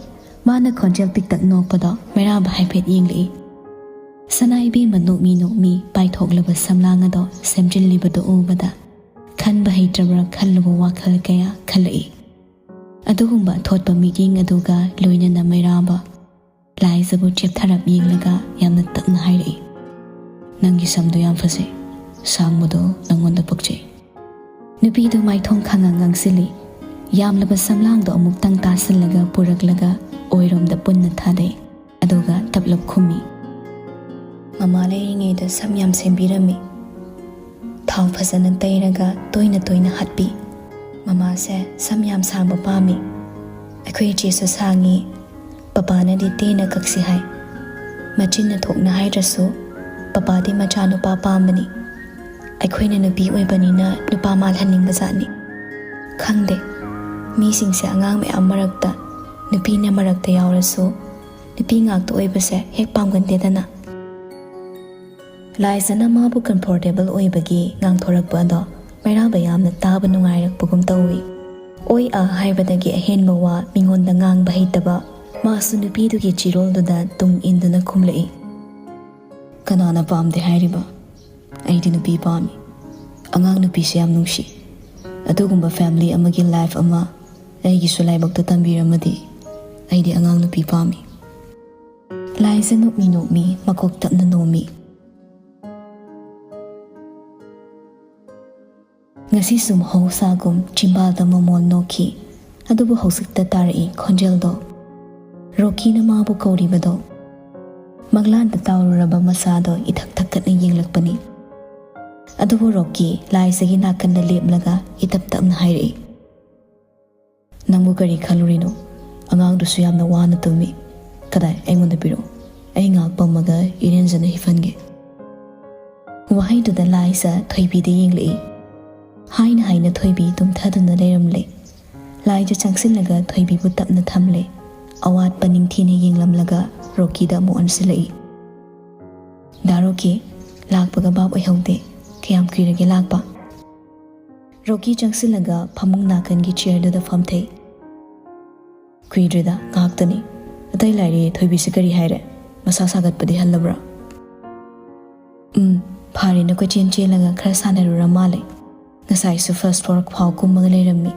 ꯃꯥꯅ ꯈꯣꯟꯖꯦꯜ ꯄꯤꯛꯇꯛ ꯅꯣꯛꯄꯗꯣ ꯃꯩꯔꯥꯕ ꯍꯥꯏꯐꯦꯠ ꯌꯦꯡꯂꯛꯏ꯫ ꯁꯅꯥ ꯏꯕꯦꯝꯃ ꯅꯣꯛꯃꯤ ꯅꯣꯛꯃꯤ ꯄꯥꯏꯊꯣꯛꯂꯕ ꯁꯝꯂꯥꯡ ꯑꯗꯣ ꯁꯦꯝꯖꯤꯜꯂꯤꯕꯗꯣ ꯎꯕꯗ ꯈꯟꯕ ꯍꯩꯇ꯭ꯔꯕ꯭ꯔꯥ ꯈꯜꯂꯨꯕ ꯋꯥꯈꯜ ꯀꯌꯥ ꯈꯜꯂꯛꯏ꯫ ꯑꯗꯨꯒꯨꯝꯕ ꯑꯊꯣꯠꯄ ꯃꯤꯠꯌꯦꯡ ꯑꯗꯨꯒ ꯂꯣꯏꯅꯅ ꯃꯩꯔꯥꯕ ꯂꯥꯏꯖꯕꯨ ꯆꯦꯞꯊꯔꯞ ꯌꯦꯡꯂꯒ ꯌꯥꯝꯅ ꯇꯞꯅ ꯍꯥꯏꯔꯛꯏ, "ꯅꯪꯒꯤ ꯁꯝꯗꯣ ꯌꯥꯝ ꯐꯖꯩ꯫ ꯁꯥꯡꯕꯗꯣ ꯅꯪꯉꯣꯟꯗ ꯄꯛꯆꯩ꯫" ꯅꯨꯄꯤꯗꯨ ꯃꯥꯏꯊꯣꯡ ꯈꯪꯉ ꯉꯥꯡꯁꯤꯜꯂꯤ꯫ ꯌꯥꯝꯂꯕ ꯁꯝꯂꯥꯡꯗꯣ ꯑꯃꯨꯛꯇꯪ ꯇꯥꯁꯤꯜꯂꯒ ꯄꯨꯔꯛꯂꯒ ꯑꯣꯏꯔꯣꯝꯗ ꯄꯨꯟꯅ ꯊꯥꯗꯩ꯫ ꯑꯗꯨꯒ ꯇꯞꯂꯞ ꯈꯨꯝꯃꯤ, "ꯃꯃꯥ ꯂꯩꯔꯤꯉꯩꯗ ꯁꯝ ꯌꯥꯝ ꯁꯦꯝꯕꯤꯔꯝꯃꯤ꯫ ꯊꯥꯎ ꯐꯖꯅ ꯇꯩꯔꯒ ꯇꯣꯏꯅ ꯇꯣꯏꯅ ꯍꯠꯄꯤ꯫ ꯃꯃꯥꯁꯦ ꯁꯝ ꯌꯥꯝ ꯁꯥꯡꯕ ꯄꯥꯝꯃꯤ꯫ ꯑꯩꯈꯣꯏ ꯏꯆꯦꯁꯨ ꯁꯥꯡꯉꯤ꯫ ꯄꯄꯥꯅꯗꯤ ꯇꯦꯟꯅ ꯀꯛꯁꯤ ꯍꯥꯏ꯫ ꯃꯆꯤꯟꯅ ꯊꯣꯛꯅ ꯍꯥꯏꯗ꯭ꯔꯁꯨ ꯄꯄꯥꯗꯤ ꯃꯆꯥꯅꯨꯄꯥ ꯄꯥꯝꯕꯅꯤ꯫ ꯑꯩꯈꯣꯏꯅ ꯅꯨꯄꯤ ꯑꯣꯏꯕꯅꯤꯅ ꯅꯨꯄꯥ ꯃꯥꯜꯍꯟꯅꯤꯡꯕ ꯖꯥꯠꯅꯤ꯫ ꯈꯪꯗꯦ, ꯃꯤꯁꯤꯡꯁꯦ ꯑꯉꯥꯡ ꯃꯌꯥꯝ ꯃꯔꯛꯇ ꯅꯨꯄꯤꯅ ꯃꯔꯛꯇ ꯌꯥꯎꯔꯁꯨ ꯅꯨꯄꯤ ꯉꯥꯛꯇ ꯑꯣꯏꯕꯁꯦ ꯍꯦꯛ ꯄꯥꯝꯒꯟꯗꯦꯗꯅ꯫" ꯂꯥꯏꯖꯅ ꯃꯥꯕꯨ ꯀꯝꯐꯣꯔꯇꯦꯕꯜ ꯑꯣꯏꯕꯒꯤ ꯉꯥꯡꯊꯣꯔꯛꯄ ꯑꯗꯣ ꯃꯩꯔꯥꯕ ꯌꯥꯝꯅ ꯇꯥꯕ ꯅꯨꯡꯉꯥꯏꯔꯛꯄꯒꯨꯝ ꯇꯧꯏ꯫ ꯑꯣꯏ ꯑꯥ ꯍꯥꯏꯕꯗꯒꯤ ꯑꯍꯦꯟꯕ ꯋꯥ ꯃꯤꯉꯣꯟꯗ ꯉꯥꯡꯕ ꯍꯩꯇꯕ ꯃꯥꯁꯨ ꯅꯨꯄꯤꯗꯨꯒꯤ ꯆꯤꯔꯣꯜꯗꯨꯗ ꯇꯨꯡ ꯏꯟꯗꯨꯅ ꯈꯨꯝꯂꯛꯏ, ꯀꯅꯥꯅ ꯄꯥꯝꯗꯦ ꯍꯥꯏꯔꯤꯕ? ꯑꯩꯗꯤ ꯅꯨꯄꯤ ꯄꯥꯝꯃꯤ꯫ ꯑꯉꯥꯡ ꯅꯨꯄꯤꯁꯦ ꯌꯥꯝ ꯅꯨꯡꯁꯤ꯫ ꯑꯗꯨꯒꯨꯝꯕ ꯐꯦꯃꯤꯂꯤ ꯑꯃꯒꯤ ꯂꯥꯏꯐ ꯑꯃ ꯑꯩꯒꯤꯁꯨ ꯂꯥꯏꯕꯛꯇ ꯇꯝꯕꯤꯔꯝꯃꯗꯤ ꯑꯩꯗꯤ ꯑꯉꯥꯡ ꯅꯨꯄꯤ ꯄꯥꯝꯃꯤ꯫ ꯂꯥꯏꯖ ꯅꯣꯛꯃꯤ ꯅꯣꯛꯃꯤ ꯃꯀꯣꯛ ꯇꯞꯅ ꯅꯣꯝꯃꯤ꯫ ꯉꯁꯤꯁꯨ ꯃꯍꯧꯁꯥꯒꯨꯝ ꯆꯤꯝꯕꯥꯜꯗ ꯃꯃꯣꯟ ꯅꯣꯛꯈꯤ꯫ ꯑꯗꯨꯕꯨ ꯍꯧꯖꯤꯛꯇ ꯇꯥꯔꯛꯏ ꯈꯣꯟꯖꯦꯜꯗꯣ꯫ ꯔꯣꯀꯤꯅ ꯃꯥꯕꯨ ꯀꯧꯔꯤꯕꯗꯣ꯫ ꯃꯪꯂꯥꯟꯗ ꯇꯥꯎꯔꯨꯔꯕ ꯃꯁꯥꯗꯣ ꯏꯊꯛ ꯊꯛꯀꯠꯅ ꯌꯦꯡꯂꯛꯄꯅꯤ꯫ ꯑꯗꯨꯕꯨ ꯔꯣꯀꯤ ꯂꯥꯏꯖꯒꯤ ꯅꯥꯀꯟꯗ ꯂꯦꯞꯂꯒ ꯏꯇꯞ ꯇꯞꯅ ꯍꯥꯏꯔꯛꯏ, "ꯅꯪꯕꯨ ꯀꯔꯤ ꯈꯜꯂꯨꯔꯤꯅꯣ? ꯑꯉꯥꯡꯗꯨꯁꯨ ꯌꯥꯝꯅ ꯋꯥꯅ ꯇꯨꯝꯃꯤ꯫ ꯀꯗꯥꯏ, ꯑꯩꯉꯣꯟꯗ ꯄꯤꯔꯛꯑꯣ꯫ ꯑꯩ ꯉꯥꯏꯍꯥꯛ ꯄꯝꯃꯒ ꯏꯔꯦꯟꯖꯅ ꯍꯤꯞꯍꯟꯒꯦ꯫" ꯋꯥꯍꯩꯗꯨꯗ ꯂꯥꯏꯖ ꯊꯣꯏꯕꯤꯗ ꯌꯦꯡꯂꯛꯏ꯫ ꯍꯥꯏꯅ ꯍꯥꯏꯅ ꯊꯣꯏꯕꯤ ꯇꯨꯝꯊꯗꯨꯅ ꯂꯩꯔꯝꯂꯦ꯫ ꯂꯥꯏꯖ ꯆꯪꯁꯤꯜꯂꯒ ꯊꯣꯏꯕꯤꯕꯨ ꯇꯞꯅ ꯊꯝꯂꯦ꯫ ꯑꯋꯥꯠꯄ ꯅꯤꯡꯊꯤꯅ ꯌꯦꯡꯂꯝꯂꯒ ꯔꯣꯀꯤꯗ ꯑꯃꯨꯛ ꯑꯣꯟꯁꯤꯜꯂꯛꯏ꯫ "ꯗꯥ ꯔꯣꯀꯤ, ꯂꯥꯛꯄꯒ ꯚꯥꯞ ꯑꯣꯏꯍꯧꯗꯦ꯫ ꯀꯌꯥꯝ ꯀꯨꯏꯔꯒꯦ ꯂꯥꯛꯄ?" ꯔꯣꯀꯤ ꯆꯪꯁꯤꯜꯂꯒ ꯐꯃꯨꯡ ꯅꯥꯀꯟꯒꯤ ꯆꯤꯌꯔꯗꯨꯗ ꯐꯝꯊꯩ꯫ "ꯀꯨꯏꯗ꯭ꯔꯤꯗ, ꯉꯥꯏꯍꯥꯛꯇꯅꯤ꯫ ꯑꯇꯩ ꯂꯥꯏꯔꯤ, ꯊꯣꯏꯕꯤꯁꯦ ꯀꯔꯤ ꯍꯥꯏꯔꯦ? ꯃꯁꯥ ꯁꯥꯒꯠꯄꯗꯤ ꯍꯜꯂꯕ꯭ꯔꯥ?" "ꯎꯝ, ꯐꯔꯦꯅ ꯀꯣꯏꯆꯦꯟ ꯆꯦꯜꯂꯒ ꯈꯔ ꯁꯥꯟꯅꯔꯨꯔ ꯃꯥꯜꯂꯦ꯫ ꯉꯁꯥꯏꯁꯨ ꯐꯥꯔꯁ ꯐ꯭ꯂꯣꯔ ꯐꯥꯎ ꯀꯨꯝꯃꯒ ꯂꯩꯔꯝꯃꯤ꯫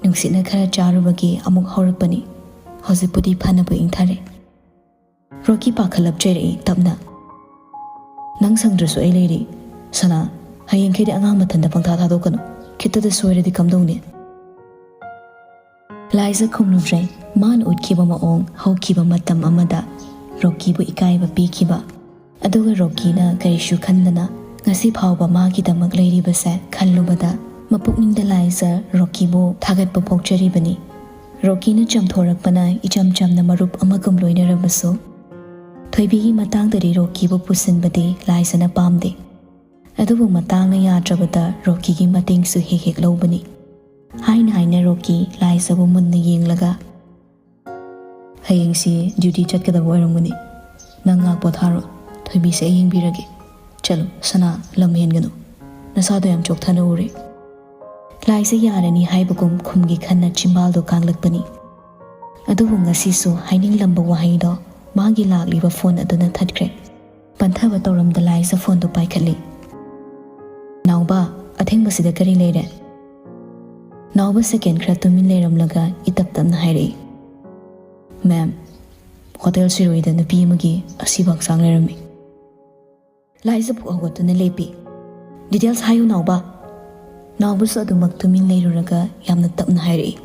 ꯅꯨꯡꯁꯤꯠꯅ ꯈꯔ ꯆꯥꯔꯨꯕꯒꯤ ꯑꯃꯨꯛ ꯍꯧꯔꯛꯄꯅꯤ꯫ ꯍꯧꯖꯤꯛꯄꯨꯗꯤ ꯐꯅꯕ ꯏꯪꯊꯔꯦ꯫" ꯔꯣꯀꯤ ꯄꯥꯈꯠꯂꯞ ꯆꯩꯔꯛꯏ ꯇꯞꯅ꯫ "ꯅꯪ ꯁꯪꯗ꯭ꯔꯁꯨ ꯑꯩ ꯂꯩꯔꯤ꯫ ꯁꯅꯥ, ꯍꯌꯦꯡꯈꯩꯗꯤ ꯑꯉꯥꯡ ꯃꯊꯟꯇ ꯄꯪꯊꯥ ꯊꯥꯗꯣꯛꯀꯅꯨ꯫ ꯈꯤꯠꯇꯗ ꯁꯣꯏꯔꯗꯤ ꯀꯝꯗꯧꯅꯤ?" ꯂꯥꯏꯖ ꯈꯨꯝꯂꯨꯗ꯭ꯔꯦ꯫ ꯃꯥꯅ ꯎꯠꯈꯤꯕ ꯃꯑꯣꯡ ꯍꯧꯈꯤꯕ ꯃꯇꯝ ꯑꯃꯗ ꯔꯣꯀꯤꯕꯨ ꯏꯀꯥꯏꯕ ꯄꯤꯈꯤꯕ꯫ ꯑꯗꯨꯒ ꯔꯣꯀꯤꯅ ꯀꯔꯤꯁꯨ ꯈꯟꯗꯅ ꯉꯁꯤ ꯐꯥꯎꯕ ꯃꯥꯒꯤꯗꯃꯛ ꯂꯩꯔꯤꯕꯁꯦ ꯈꯜꯂꯨꯕꯗ ꯃꯄꯨꯛꯅꯤꯡꯗ ꯂꯥꯏꯖ ꯔꯣꯀꯤꯕꯨ ꯊꯥꯒꯠꯄ ꯐꯥꯎꯖꯔꯤꯕꯅꯤ꯫ ꯔꯣꯀꯤꯅ ꯆꯝꯊꯣꯔꯛꯄꯅ ꯏꯆꯝ ꯆꯝꯅ ꯃꯔꯨꯞ ꯑꯃꯒꯨꯝ ꯂꯣꯏꯅꯔꯕꯁꯨ, ꯊꯣꯏꯕꯤꯒꯤ ꯃꯇꯥꯡꯗꯗꯤ ꯔꯣꯀꯤꯕꯨ ꯄꯨꯁꯤꯟꯕꯗꯤ ꯂꯥꯏꯖꯅ ꯄꯥꯝꯗꯦ꯫ ꯑꯗꯨꯕꯨ ꯃꯇꯥꯡꯅ ꯌꯥꯗ꯭ꯔꯕꯗ ꯔꯣꯀꯤꯒꯤ ꯃꯇꯦꯡꯁꯨ ꯍꯦꯛ ꯍꯦꯛ ꯂꯧꯕꯅꯤ꯫ ꯍꯥꯏꯅ ꯍꯥꯏꯅ ꯔꯣꯀꯤ ꯂꯥꯏꯖꯕꯨ ꯃꯨꯟꯅ ꯌꯦꯡꯂꯒ, "ꯍꯌꯦꯡꯁꯤ ꯗ꯭ꯌꯨꯇꯤ ꯆꯠꯀꯗꯕ ꯑꯣꯏꯔꯝꯒꯅꯤ꯫ ꯅꯪ ꯉꯥꯛ ꯄꯣꯊꯥꯔꯣ꯫ ꯊꯣꯏꯕꯤꯁꯦ ꯑꯩ ꯌꯦꯡꯕꯤꯔꯒꯦ꯫ ꯆꯠꯂꯨ, ꯁꯅꯥ, ꯂꯝ ꯍꯦꯟꯒꯅꯨ꯫ ꯅꯁꯥꯗꯣ ꯌꯥꯝ ꯆꯣꯛꯊꯅ ꯎꯔꯦ꯫" ꯂꯥꯏꯖ ꯌꯥꯔꯅꯤ ꯍꯥꯏꯕꯒꯨꯝ ꯈꯨꯝꯒꯦ ꯈꯟꯅ ꯆꯤꯝꯕꯥꯜꯗꯣ ꯀꯥꯡꯂꯛꯄꯅꯤ꯫ ꯑꯗꯨꯕꯨ ꯉꯁꯤꯁꯨ ꯍꯥꯏꯅꯤꯡꯂꯝꯕ ꯋꯥꯍꯩꯗꯣ ꯃꯥꯒꯤ ꯂꯥꯛꯂꯤꯕ ꯐꯣꯟ ꯑꯗꯨꯅ ꯊꯠꯈ꯭ꯔꯦ꯫ ꯄꯟꯊꯕ ꯇꯧꯔꯝꯗ ꯂꯥꯏꯖ ꯐꯣꯟꯗꯨ ꯄꯥꯏꯈꯠꯂꯤ꯫ "ꯅꯥꯎꯕ, ꯑꯊꯦꯡꯕꯁꯤꯗ ꯀꯔꯤ ꯂꯩꯔꯦ?" ꯅꯥꯎꯕ ꯁꯦꯀꯦꯟ ꯈꯔ ꯇꯨꯃꯤꯟ ꯂꯩꯔꯝꯂꯒ ꯏꯇꯞ ꯇꯞꯅ ꯍꯥꯏꯔꯛꯏ, "ꯃꯦꯝ, ꯍꯣꯇꯦꯜ ꯁꯤꯔꯣꯏꯗ ꯅꯨꯄꯤ ꯑꯃꯒꯤ ꯑꯁꯤꯕ ꯍꯛꯆꯥꯡ ꯂꯩꯔꯝꯃꯤ꯫" ꯂꯥꯏꯖ ꯐꯨꯛ ꯍꯧꯒꯠꯇꯨꯅ ꯂꯦꯞꯄꯤ꯫ "ꯗꯤꯇꯦꯜꯁ ꯍꯥꯏꯌꯨ ꯅꯥꯎꯕ꯫" ꯅꯥꯎꯕꯁꯨ ꯑꯗꯨꯃꯛ ꯇꯨꯃꯤꯟ ꯂꯩꯔꯨꯔꯒ ꯌꯥꯝꯅ ꯇꯞꯅ ꯍꯥꯏꯔꯛꯏ,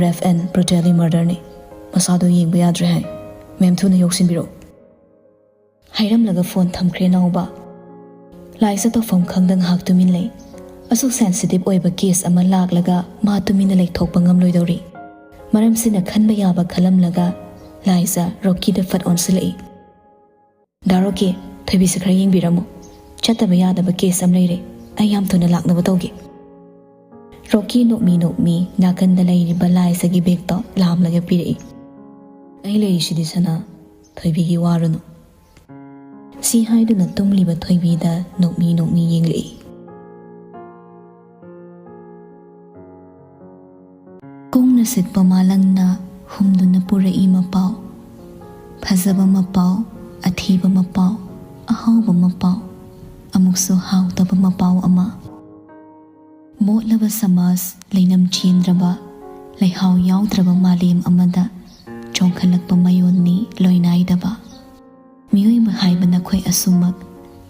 "ꯔꯦꯞ ꯑꯦꯟ ꯕ꯭ꯔꯨꯇꯦꯂꯤ ꯃꯔꯗꯔꯅꯤ꯫ ꯃꯁꯥꯗꯣ ꯌꯦꯡꯕ ꯌꯥꯗ꯭ꯔꯦ ꯍꯥꯏ꯫ ꯃꯦꯝ, ꯊꯨꯅ ꯌꯧꯁꯤꯟꯕꯤꯔꯛꯎ꯫" ꯍꯥꯏꯔꯝꯂꯒ ꯐꯣꯟ ꯊꯝꯈ꯭ꯔꯦ ꯅꯥꯎꯕ꯫ ꯂꯥꯏꯖ ꯇꯧꯐꯝ ꯈꯪꯗ ꯉꯥꯏꯍꯥꯛ ꯇꯨꯃꯤꯟ ꯂꯩ꯫ ꯑꯁꯨꯛ ꯁꯦꯟꯁꯤꯇꯤꯚ ꯑꯣꯏꯕ ꯀꯦꯁ ꯑꯃ ꯂꯥꯛꯂꯒ ꯃꯥ ꯇꯨꯃꯤꯟꯅ ꯂꯩꯊꯣꯛꯄ ꯉꯝꯂꯣꯏꯗꯧꯔꯤ꯫ ꯃꯔꯝꯁꯤꯅ ꯈꯟꯕ ꯌꯥꯕ ꯈꯜꯂꯝꯂꯒ ꯂꯥꯏꯖ ꯔꯣꯀꯤꯗ ꯐꯠ ꯑꯣꯟꯁꯤꯜꯂꯛꯏ꯫ "ꯗꯥ ꯔꯣꯀꯤ, ꯊꯣꯏꯕꯤꯁꯦ ꯈꯔ ꯌꯦꯡꯕꯤꯔꯝꯃꯨ꯫ ꯆꯠꯇꯕ ꯌꯥꯗꯕ ꯀꯦꯁ ꯑꯃ ꯂꯩꯔꯦ꯫ ꯑꯩ ꯌꯥꯝ ꯊꯨꯅ ꯂꯥꯛꯅꯕ ꯇꯧꯒꯦ꯫" ꯔꯣꯀꯤ ꯅꯣꯛꯃꯤ ꯅꯣꯛꯃꯤ ꯅꯥꯀꯟꯗ ꯂꯩꯔꯤꯕ ꯂꯥꯏꯖꯒꯤ ꯕꯦꯒꯇꯣ ꯂꯥꯝꯂꯒ ꯄꯤꯔꯛꯏ꯫ "ꯑꯩ ꯂꯩꯔꯤꯁꯤꯗꯤ ꯁꯅꯥ, ꯊꯣꯏꯕꯤꯒꯤ ꯋꯥꯔꯨꯅꯨ꯫" ꯁꯤ ꯍꯥꯏꯗꯨꯅ ꯇꯨꯝꯂꯤꯕ ꯊꯣꯏꯕꯤꯗ ꯅꯣꯛꯃꯤ ꯅꯣꯛꯃꯤ ꯌꯦꯡꯂꯛꯏ꯫ ꯀꯣꯡꯅ ꯁꯤꯠꯄ ꯃꯥꯂꯪꯅ ꯍꯨꯝꯗꯨꯅ ꯄꯨꯔꯛꯏ ꯃꯄꯥꯎ꯫ ꯐꯖꯕ ꯃꯄꯥꯎ, ꯑꯊꯤꯕ ꯃꯄꯥꯎ, ꯑꯍꯥꯎꯕ ꯃꯄꯥꯎ, ꯑꯃꯨꯛꯁꯨ ꯍꯥꯎꯇꯕ ꯃꯄꯥꯎ ꯑꯃ꯫ ꯃꯣꯠꯂꯕ ꯁꯃꯥꯖ, ꯂꯩꯅꯝ ꯆꯦꯟꯗ꯭ꯔꯕ, ꯂꯩꯍꯥꯎ ꯌꯥꯎꯗ꯭ꯔꯕ ꯃꯥꯂꯦꯝ ꯑꯃꯗ ꯆꯣꯡꯈꯠꯂꯛꯄ ꯃꯌꯣꯟꯅꯤ ꯂꯣꯏꯅꯥꯏꯗꯕ꯫ ꯃꯤꯑꯣꯏꯕ ꯍꯥꯏꯕ ꯅꯈꯣꯏ ꯑꯁꯨꯃꯛ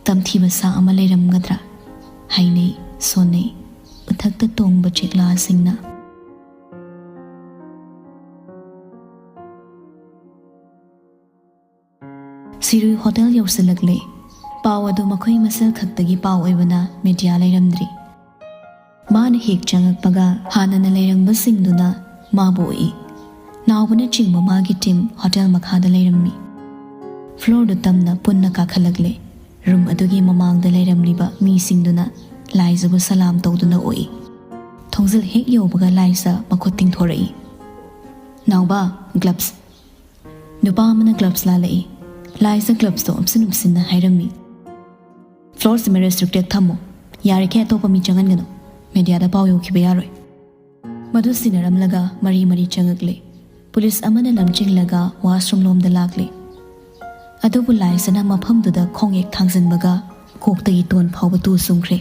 ꯇꯝꯊꯤꯕ ꯁꯥ ꯑꯃ ꯂꯩꯔꯝꯒꯗ꯭ꯔꯥ? ꯍꯥꯏꯅꯩ, ꯁꯣꯟꯅꯩ, ꯎꯊꯛꯇ ꯇꯣꯡꯕ ꯆꯦꯛꯂꯥꯁꯤꯡꯅ꯫ ꯁꯤꯔꯨꯏ ꯍꯣꯇꯦꯜ ꯌꯧꯁꯤꯜꯂꯛꯂꯦ꯫ ꯄꯥꯎ ꯑꯗꯨ ꯃꯈꯣꯏ ꯃꯁꯦꯜ ꯈꯛꯇꯒꯤ ꯄꯥꯎ ꯑꯣꯏꯕꯅ ꯃꯦꯗꯤꯌꯥ ꯂꯩꯔꯝꯗ꯭ꯔꯤ꯫ ꯃꯥꯅ ꯍꯦꯛ ꯆꯪꯉꯛꯄꯒ ꯍꯥꯟꯅꯅ ꯂꯩꯔꯝꯕꯁꯤꯡꯗꯨꯅ ꯃꯥꯕꯨ ꯎꯏ꯫ ꯅꯥꯎꯕꯅꯆꯤꯡꯕ ꯃꯥꯒꯤ ꯇꯤꯝ ꯍꯣꯇꯦꯜ ꯃꯈꯥꯗ ꯂꯩꯔꯝꯃꯤ꯫ ꯐ꯭ꯂꯣꯔꯗꯨ ꯇꯝꯅ ꯄꯨꯟꯅ ꯀꯥꯈꯠꯂꯛꯂꯦ꯫ ꯔꯨꯝ ꯑꯗꯨꯒꯤ ꯃꯃꯥꯡꯗ ꯂꯩꯔꯝꯂꯤꯕ ꯃꯤꯁꯤꯡꯗꯨꯅ ꯂꯥꯏꯖꯕꯨ ꯁꯂꯥꯝ ꯇꯧꯗꯨꯅ ꯎꯏ꯫ ꯊꯣꯡꯖꯤꯜ ꯍꯦꯛ ꯌꯧꯕꯒ ꯂꯥꯏꯖ ꯃꯈꯨꯠ ꯇꯤꯡꯊꯣꯔꯛꯏ꯫ "ꯅꯥꯎꯕ, ꯒ꯭ꯂꯞꯁ꯫" ꯅꯨꯄꯥ ꯑꯃꯅ ꯒ꯭ꯂꯞꯁ ꯂꯥꯜꯂꯛꯏ꯫ ꯂꯥꯏꯖ ꯒ꯭ꯂꯞꯁꯇꯣ ꯎꯞꯁꯤꯟ ꯎꯞꯁꯤꯟꯅ ꯍꯥꯏꯔꯝꯃꯤ, "ꯐ꯭ꯂꯣꯔꯁꯤꯃ ꯔꯦꯁꯇ꯭ꯔꯤꯛꯇꯦꯗ ꯊꯝꯃꯣ꯫ ꯌꯥꯔꯤꯈꯩ ꯑꯇꯣꯞꯄ ꯃꯤ ꯆꯪꯍꯟꯒꯅꯨ꯫ ꯃꯦꯗꯤꯌꯥꯗ ꯄꯥꯎ ꯌꯧꯈꯤꯕ ꯌꯥꯔꯣꯏ꯫" ꯃꯗꯨ ꯁꯤꯟꯅꯔꯝꯂꯒ ꯃꯔꯤ ꯃꯔꯤ ꯆꯪꯉꯛꯂꯦ꯫ ꯄꯨꯂꯤꯁ ꯑꯃꯅ ꯂꯝꯖꯤꯡꯂꯒ ꯋꯥꯁꯔꯨꯝ ꯂꯣꯝꯗ ꯂꯥꯛꯂꯦ꯫ ꯑꯗꯨꯕꯨ ꯂꯥꯏꯖꯅ ꯃꯐꯝꯗꯨꯗ ꯈꯣꯡꯌꯦꯛ ꯊꯥꯡꯖꯤꯟꯕꯒ ꯀꯣꯛꯇꯒꯤ ꯇꯣꯟ ꯐꯥꯎꯕ ꯇꯨ ꯆꯨꯡꯈ꯭ꯔꯦ꯫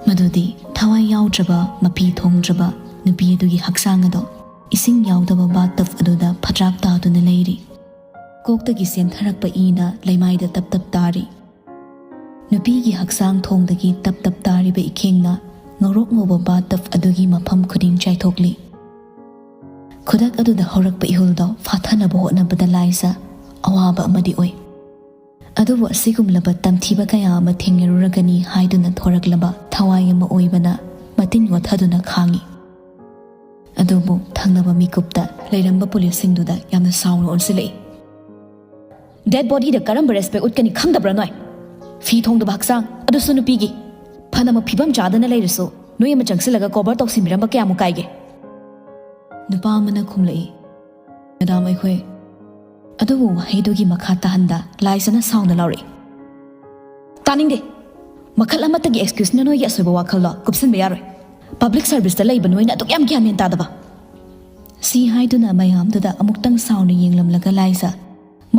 ꯃꯗꯨꯗꯤ ꯊꯋꯥꯏ ꯌꯥꯎꯗ꯭ꯔꯕ, ꯃꯐꯤ ꯊꯣꯡꯗ꯭ꯔꯕ ꯅꯨꯄꯤ ꯑꯗꯨꯒꯤ ꯍꯛꯆꯥꯡ ꯑꯗꯣ ꯏꯁꯤꯡ ꯌꯥꯎꯗꯕ ꯕꯥꯊꯇꯕ ꯑꯗꯨꯗ ꯐꯠꯇ꯭ꯔꯥꯛ ꯇꯥꯗꯨꯅ ꯂꯩꯔꯤ꯫ ꯀꯣꯛꯇꯒꯤ ꯆꯦꯟꯊꯔꯛꯄ ꯏꯅ ꯂꯩꯃꯥꯏꯗ ꯇꯞ ꯇꯞ ꯇꯥꯔꯤ꯫ ꯅꯨꯄꯤꯒꯤ ꯍꯛꯆꯥꯡ ꯊꯣꯡꯗꯒꯤ ꯇꯞ ꯇꯞ ꯇꯥꯔꯤꯕ ꯏꯈꯦꯡꯅ ꯉꯧꯔꯣꯛ ꯉꯧꯕ ꯕꯥꯊꯇꯕ ꯑꯗꯨꯒꯤ ꯃꯐꯝ ꯈꯨꯗꯤꯡ ꯆꯥꯏꯊꯣꯛꯂꯤ꯫ ꯈꯨꯗꯛ ꯑꯗꯨꯗ ꯍꯧꯔꯛꯄ ꯏꯍꯨꯜꯗꯣ ꯐꯥꯊꯅꯕ ꯍꯣꯠꯅꯕꯗ ꯂꯥꯏꯖ ꯑꯋꯥꯕ ꯑꯃꯗꯤ ꯑꯣꯏ꯫ ꯑꯗꯨꯕꯨ ꯑꯁꯤꯒꯨꯝꯂꯕ ꯇꯝꯊꯤꯕ ꯀꯌꯥ ꯑꯃ ꯊꯦꯡꯅꯔꯨꯔꯒꯅꯤ ꯍꯥꯏꯗꯨꯅ ꯊꯣꯔꯛꯂꯕ ꯊꯋꯥꯏ ꯑꯃ ꯑꯣꯏꯕꯅ ꯃꯇꯤꯟ ꯋꯥꯊꯗꯨꯅ ꯈꯥꯡꯉꯤ꯫ ꯑꯗꯨꯕꯨ ꯊꯪꯅꯕ ꯃꯤꯀꯨꯞꯇ ꯂꯩꯔꯝꯕ ꯄꯨꯂꯤꯁꯁꯤꯡꯗꯨꯗ ꯌꯥꯝꯅ ꯁꯥꯎꯅ ꯑꯣꯟꯁꯤꯜꯂꯛꯏ꯫ "ꯗꯦꯗ ꯕꯣꯗꯤꯗ ꯀꯔꯝꯕ ꯔꯦꯁꯄꯦꯛ ꯎꯠꯀꯅꯤ ꯈꯪꯗꯕ꯭ꯔꯥ ꯅꯣꯏ? ꯐꯤ ꯊꯣꯡꯗꯕ ꯍꯛꯆꯥꯡ, ꯑꯗꯨꯁꯨ ꯅꯨꯄꯤꯒꯤ꯫ ꯐꯅꯃꯛ ꯐꯤꯕꯝ ꯆꯥꯗꯅ ꯂꯩꯔꯁꯨ ꯅꯣꯏ ꯑꯃ ꯆꯪꯁꯤꯜꯂꯒ ꯀꯣꯚꯔ ꯇꯧꯁꯤꯟꯕꯤꯔꯝꯕ ꯀꯌꯥꯃꯨꯛ ꯀꯥꯏꯒꯦ?" ꯅꯨꯄꯥ ꯑꯃꯅ ꯈꯨꯝꯂꯛꯏ, "ꯃꯦꯗꯥꯝ, ꯑꯩꯈꯣꯏ..." ꯑꯗꯨꯕꯨ ꯋꯥꯍꯩꯗꯨꯒꯤ ꯃꯈꯥ ꯇꯥꯍꯟꯗ ꯂꯥꯏꯖꯅ ꯁꯥꯎꯅ ꯂꯥꯎꯔꯛꯏ, "ꯇꯥꯅꯤꯡꯗꯦ꯫ ꯃꯈꯜ ꯑꯃꯠꯇꯒꯤ ꯑꯦꯛꯁꯀ꯭ꯌꯨꯁꯅ ꯅꯣꯏꯒꯤ ꯑꯁꯣꯏꯕ ꯋꯥꯈꯜꯗꯣ ꯀꯨꯞꯁꯤꯟꯕ ꯌꯥꯔꯣꯏ꯫ ꯄꯕ꯭ꯂꯤꯛ ꯁꯔꯚꯤꯁꯇ ꯂꯩꯕ ꯅꯣꯏꯅ ꯑꯗꯨꯛ ꯌꯥꯝ ꯒ꯭ꯌꯥꯟ ꯃꯦꯟ ꯇꯥꯗꯕ꯫" ꯁꯤ ꯍꯥꯏꯗꯨꯅ ꯃꯌꯥꯝꯗꯨꯗ ꯑꯃꯨꯛꯇꯪ ꯁꯥꯎꯅ ꯌꯦꯡꯂꯝꯂꯒ ꯂꯥꯏꯖ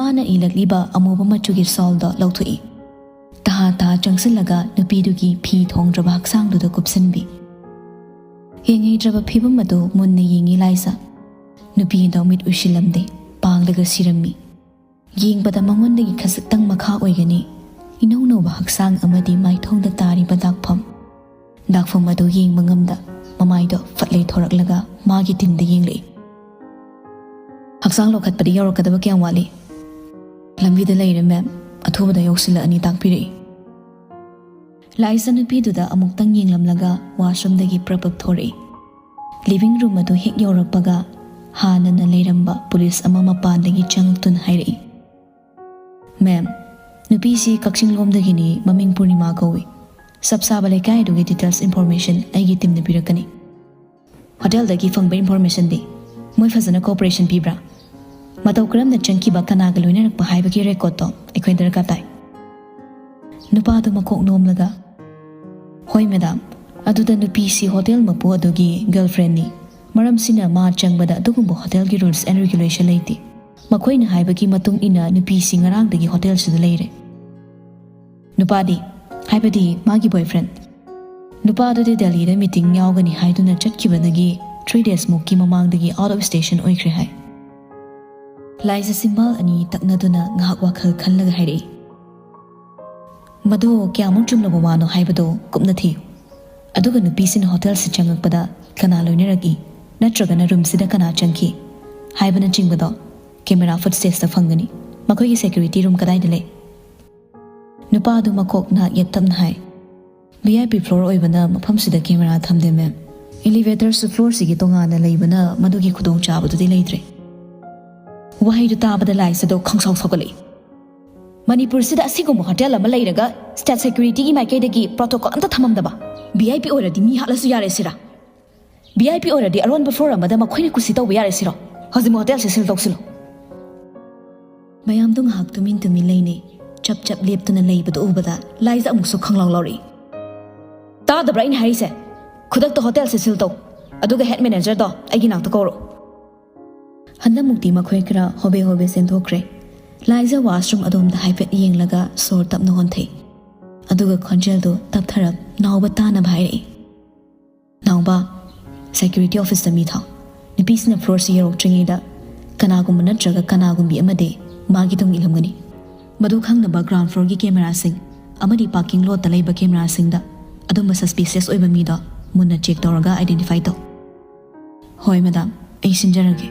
ꯃꯥꯅ ꯏꯂꯛꯂꯤꯕ ꯑꯃꯨꯕ ꯃꯆꯨꯒꯤ ꯁꯥꯜꯗꯣ ꯂꯧꯊꯣꯛꯏ꯫ ꯇꯍꯥ ꯇꯍꯥ ꯆꯪꯁꯤꯜꯂꯒ ꯅꯨꯄꯤꯗꯨꯒꯤ ꯐꯤ ꯊꯣꯡꯗ꯭ꯔꯕ ꯍꯛꯆꯥꯡꯗꯨꯗ ꯀꯨꯞꯁꯤꯟꯕꯤ꯫ ꯌꯦꯡꯍꯩꯗ꯭ꯔꯕ ꯐꯤꯕꯝ ꯑꯗꯨ ꯃꯨꯟꯅ ꯌꯦꯡꯉꯤ ꯂꯥꯏꯖ꯫ ꯅꯨꯄꯤꯗꯣ ꯃꯤꯠ ꯎꯏꯁꯤꯜꯂꯝꯗꯦ, ꯄꯥꯡꯂꯒ ꯁꯤꯔꯝꯃꯤ꯫ ꯌꯦꯡꯕꯗ ꯃꯉꯣꯟꯗꯒꯤ ꯈꯖꯤꯛꯇꯪ ꯃꯈꯥ ꯑꯣꯏꯒꯅꯤ ꯏꯅꯧ ꯅꯧꯕ ꯍꯛꯆꯥꯡ ꯑꯃꯗꯤ ꯃꯥꯏꯊꯣꯡꯗ ꯇꯥꯔꯤꯕ ꯗꯥꯛꯐꯝ꯫ ꯗꯥꯛꯐꯝ ꯑꯗꯨ ꯌꯦꯡꯕ ꯉꯝꯗ ꯃꯃꯥꯏꯗꯣ ꯐꯠ ꯂꯩꯊꯣꯔꯛꯂꯒ ꯃꯥꯒꯤ ꯇꯤꯟꯗ ꯌꯦꯡꯂꯛꯏ꯫ "ꯍꯛꯆꯥꯡ ꯂꯧꯈꯠꯄꯗꯤ ꯌꯧꯔꯛꯀꯗꯕ ꯀꯌꯥꯝ ꯋꯥꯠꯂꯤ?" "ꯂꯝꯕꯤꯗ ꯂꯩꯔꯦ, ꯃꯦꯝ꯫ ꯑꯊꯨꯕꯗ ꯌꯧꯁꯤꯜꯂꯛꯑꯅꯤ", ꯇꯥꯛꯄꯤꯔꯛꯏ꯫ ꯂꯥꯏꯖ ꯅꯨꯄꯤꯗꯨꯗ ꯑꯃꯨꯛꯇꯪ ꯌꯦꯡꯂꯝꯂꯒ ꯋꯥꯁꯔꯨꯝꯗꯒꯤ ꯄ꯭ꯔꯞ ꯄ꯭ꯔꯞ ꯊꯣꯔꯛꯏ꯫ ꯂꯤꯚꯤꯡ ꯔꯨꯝ ꯑꯗꯨ ꯍꯦꯛ ꯌꯧꯔꯛꯄꯒ ꯍꯥꯟꯅꯅ ꯂꯩꯔꯝꯕ ꯄꯨꯂꯤꯁ ꯑꯃ ꯃꯄꯥꯟꯗꯒꯤ ꯆꯪꯂꯛꯇꯨꯅ ꯍꯥꯏꯔꯛꯏ, "ꯃꯦꯝ, ꯅꯨꯄꯤꯁꯤ ꯀꯛꯆꯤꯡ ꯂꯣꯝꯗꯒꯤꯅꯤ, ꯃꯃꯤꯡ ꯄꯨꯔꯅꯤꯃꯥ ꯀꯧꯏ꯫ ꯆꯞ ꯆꯥꯕ ꯂꯩꯀꯥꯏ ꯑꯗꯨꯒꯤ ꯗꯤꯇꯦꯜꯁ ꯏꯟꯐꯣꯔꯃꯦꯁꯟ ꯑꯩꯒꯤ ꯇꯤꯝꯅ ꯄꯤꯔꯛꯀꯅꯤ꯫ ꯍꯣꯇꯦꯜꯗꯒꯤ ꯐꯪꯕ ꯏꯟꯐꯣꯔꯃꯦꯁꯟꯗꯤ ꯃꯣꯏ ꯐꯖꯅ ꯀꯣꯑꯣꯄꯔꯦꯁꯟ ꯄꯤꯕ꯭ꯔꯥ? ꯃꯇꯧ ꯀꯔꯝꯅ ꯆꯪꯈꯤꯕ, ꯀꯅꯥꯒ ꯂꯣꯏꯅꯔꯛꯄ ꯍꯥꯏꯕꯒꯤ ꯔꯦꯀꯣꯔꯠꯇꯣ ꯑꯩꯈꯣꯏ ꯗꯔꯀꯥꯔ ꯇꯥꯏ꯫" ꯅꯨꯄꯥꯗꯨ ꯃꯀꯣꯛ ꯅꯣꯝꯂꯒ, "ꯍꯣꯏ ꯃꯦꯗꯥꯝ, ꯑꯗꯨꯗ ꯅꯨꯄꯤꯁꯤ ꯍꯣꯇꯦꯜ ꯃꯄꯨ ꯑꯗꯨꯒꯤ ꯒꯔꯜꯐ꯭ꯔꯦꯟꯅꯤ꯫ ꯃꯔꯝꯁꯤꯅ ꯃꯥ ꯆꯪꯕꯗ ꯑꯗꯨꯒꯨꯝꯕ ꯍꯣꯇꯦꯜꯒꯤ ꯔꯨꯜꯁ ꯑꯦꯟ ꯔꯤꯒꯨꯂꯦꯁꯟ ꯂꯩꯇꯦ꯫ ꯃꯈꯣꯏꯅ ꯍꯥꯏꯕꯒꯤ ꯃꯇꯨꯡ ꯏꯟꯅ ꯅꯨꯄꯤꯁꯤ ꯉꯔꯥꯡꯗꯒꯤ ꯍꯣꯇꯦꯜꯁꯤꯗ ꯂꯩꯔꯦ꯫ ꯅꯨꯄꯥꯗꯤ, ꯍꯥꯏꯕꯗꯤ ꯃꯥꯒꯤ ꯕꯣꯏꯐ꯭ꯔꯦꯟ, ꯅꯨꯄꯥꯗꯨꯗꯤ ꯗꯦꯜꯂꯤꯗ ꯃꯤꯇꯤꯡ ꯌꯥꯎꯒꯅꯤ ꯍꯥꯏꯗꯨꯅ ꯆꯠꯈꯤꯕꯗꯒꯤ ꯊ꯭ꯔꯤ ꯗꯦꯖꯃꯨꯛꯀꯤ ꯃꯃꯥꯡꯗꯒꯤ ꯑꯥꯎꯠ ꯑꯣꯐ ꯁ꯭ꯇꯦꯁꯟ ꯑꯣꯏꯈ꯭ꯔꯦ ꯍꯥꯏ꯫ ꯂꯥꯏꯖ ꯆꯤꯟꯕꯥꯜ ꯑꯅꯤ ꯇꯛꯅꯗꯨꯅ ꯉꯥꯏꯍꯥꯛ ꯋꯥꯈꯜ ꯈꯜꯂꯒ ꯍꯥꯏꯔꯛꯏ, "ꯃꯗꯨ ꯀꯌꯥꯃꯨꯛ ꯆꯨꯝꯂꯕ ꯋꯥꯅꯣ ꯍꯥꯏꯕꯗꯨ ꯀꯨꯞꯅ ꯊꯤꯌꯨ꯫ ꯑꯗꯨꯒ ꯅꯨꯄꯤꯁꯤꯅ ꯍꯣꯇꯦꯜꯁꯤ ꯆꯪꯉꯛꯄꯗ ꯀꯅꯥ ꯂꯣꯏꯅꯔꯛꯏ, ꯅꯠꯇ꯭ꯔꯒꯅ ꯔꯨꯝꯁꯤꯗ ꯀꯅꯥ ꯆꯪꯈꯤ ꯍꯥꯏꯕꯅꯆꯤꯡꯕꯗꯣ ꯀꯦꯃꯦꯔꯥ ꯐꯨꯠꯁꯦꯖꯇ ꯐꯪꯒꯅꯤ꯫ ꯃꯈꯣꯏꯒꯤ ꯁꯦꯀ꯭ꯌꯨꯔꯤꯇꯤ ꯔꯨꯝ ꯀꯗꯥꯏꯗ ꯂꯩ?" ꯅꯨꯄꯥ ꯑꯗꯨ ꯃꯀꯣꯛ ꯅꯥꯛ ꯌꯦꯠ ꯇꯞꯅ ꯍꯥꯏ, "ꯚꯤ ꯑꯥꯏ ꯄꯤ ꯐ꯭ꯂꯣꯔ ꯑꯣꯏꯕꯅ ꯃꯐꯝꯁꯤꯗ ꯀꯦꯃꯦꯔꯥ ꯊꯝꯗꯦ, ꯃꯦꯝ꯫ ꯏꯂꯤꯚꯦꯇꯔꯁꯨ ꯐ꯭ꯂꯣꯔꯁꯤꯒꯤ ꯇꯣꯉꯥꯟꯅ ꯂꯩꯕꯅ ꯃꯗꯨꯒꯤ ꯈꯨꯗꯣꯡꯆꯥꯕꯗꯨꯗꯤ ꯂꯩꯇ꯭ꯔꯦ꯫" ꯋꯥꯍꯩꯗꯨ ꯇꯥꯕꯗ ꯂꯥꯏꯖꯗꯣ ꯈꯪꯁꯥꯎ ꯁꯥꯎꯒꯠꯂꯛꯏ꯫ ꯃꯅꯤꯄꯨꯔꯁꯤꯗ ꯑꯁꯤꯒꯨꯝꯕ ꯍꯣꯇꯦꯜ ꯑꯃ ꯂꯩꯔꯒ ꯁ꯭ꯇꯦꯠ ꯁꯦꯀ꯭ꯌꯨꯔꯤꯇꯤꯒꯤ ꯃꯥꯏꯀꯩꯗꯒꯤ ꯄ꯭ꯔꯣꯇꯣꯀꯣꯜ ꯑꯝꯇ ꯊꯝꯃꯝꯗꯕ? ꯚꯤ ꯑꯥꯏ ꯄꯤ ꯑꯣꯏꯔꯗꯤ ꯃꯤ ꯍꯥꯠꯂꯁꯨ ꯌꯥꯔꯦ ꯁꯤꯔꯥ? ꯚꯤ ꯑꯥꯏ ꯄꯤ ꯑꯣꯏꯔꯗꯤ ꯑꯔꯣꯟꯕ ꯐ꯭ꯂꯣꯔ ꯑꯃꯗ ꯃꯈꯣꯏꯅ ꯀꯨꯁꯤ ꯇꯧꯕ ꯌꯥꯔꯦ ꯁꯤꯔꯣ? ꯍꯧꯖꯤꯛꯃꯛ ꯍꯣꯇꯦꯜꯁꯦ ꯁꯤꯜ ꯇꯧꯁꯤꯜꯂꯨ꯫ ꯃꯌꯥꯝꯗꯣ ꯉꯥꯏꯍꯥꯛ ꯇꯨꯃꯤꯟ ꯇꯨꯃꯤꯟ ꯂꯩꯅꯩ꯫ ꯆꯞ ꯆꯞ ꯂꯦꯞꯇꯨꯅ ꯂꯩꯕꯗꯨ ꯎꯕꯗ ꯂꯥꯏꯖ ꯑꯃꯨꯛꯁꯨ ꯈꯪꯂꯥꯎ ꯂꯥꯎꯔꯛꯏ꯫ "ꯇꯥꯗꯕ꯭ꯔꯥ ꯑꯩꯅ ꯍꯥꯏꯔꯤꯁꯦ? ꯈꯨꯗꯛꯇ ꯍꯣꯇꯦꯜꯁꯦ ꯁꯤꯜ ꯇꯧ, ꯑꯗꯨꯒ ꯍꯦꯗ ꯃꯦꯅꯦꯖꯔꯗꯣ ꯑꯩꯒꯤ ꯅꯥꯛꯇ ꯀꯧꯔꯣ꯫" ꯍꯟꯗꯛꯃꯨꯛꯇꯤ ꯃꯈꯣꯏ ꯈꯔ ꯍꯣꯕꯦ ꯍꯣꯕꯦ ꯆꯦꯟꯊꯣꯛꯈ꯭ꯔꯦ꯫ ꯂꯥꯏꯖ ꯋꯥꯁꯔꯨꯝ ꯑꯗꯣꯝꯗ ꯍꯥꯏꯐꯦꯠ ꯌꯦꯡꯂꯒ ꯁꯣꯔ ꯇꯞꯅ ꯍꯣꯟꯊꯩ꯫ ꯑꯗꯨꯒ ꯈꯣꯟꯖꯦꯜꯗꯨ ꯇꯞꯊꯔꯞ ꯅꯥꯎꯕ ꯇꯥꯅꯕ ꯍꯥꯏꯔꯛꯏ, "ꯅꯥꯎꯕ, ꯁꯦꯀ꯭ꯌꯨꯔꯤꯇꯤ ꯑꯣꯐꯤꯁꯇ ꯃꯤ ꯊꯥꯎ꯫ ꯅꯨꯄꯤꯁꯤꯅ ꯐ꯭ꯂꯣꯔꯁꯤ ꯌꯧꯔꯛꯇ꯭ꯔꯤꯉꯩꯗ ꯀꯅꯥꯒꯨꯝꯕ ꯅꯠꯇ꯭ꯔꯒ ꯀꯅꯥꯒꯨꯝꯕꯤ ꯑꯃꯗꯤ ꯃꯥꯒꯤ ꯇꯨꯡ ꯏꯜꯂꯝꯒꯅꯤ꯫ ꯃꯗꯨ ꯈꯪꯅꯕ ꯒ꯭ꯔꯥꯎꯟ ꯐ꯭ꯂꯣꯔꯒꯤ ꯀꯦꯃꯦꯔꯥꯁꯤꯡ ꯑꯃꯗꯤ ꯄꯥꯔꯀꯤꯡ ꯂꯣꯠꯇ ꯂꯩꯕ ꯀꯦꯃꯦꯔꯥꯁꯤꯡꯗ ꯑꯗꯨꯝꯕ ꯁꯁꯄꯤꯁꯤꯌꯁ ꯑꯣꯏꯕ ꯃꯤꯗꯣ ꯃꯨꯟꯅ ꯆꯦꯛ ꯇꯧꯔꯒ ꯑꯥꯏꯗꯦꯟꯇꯤꯐꯥꯏ ꯇꯧ꯫" "ꯍꯣꯏ ꯃꯦꯗꯥꯝ, ꯑꯩ ꯁꯤꯟꯖꯔꯒꯦ꯫"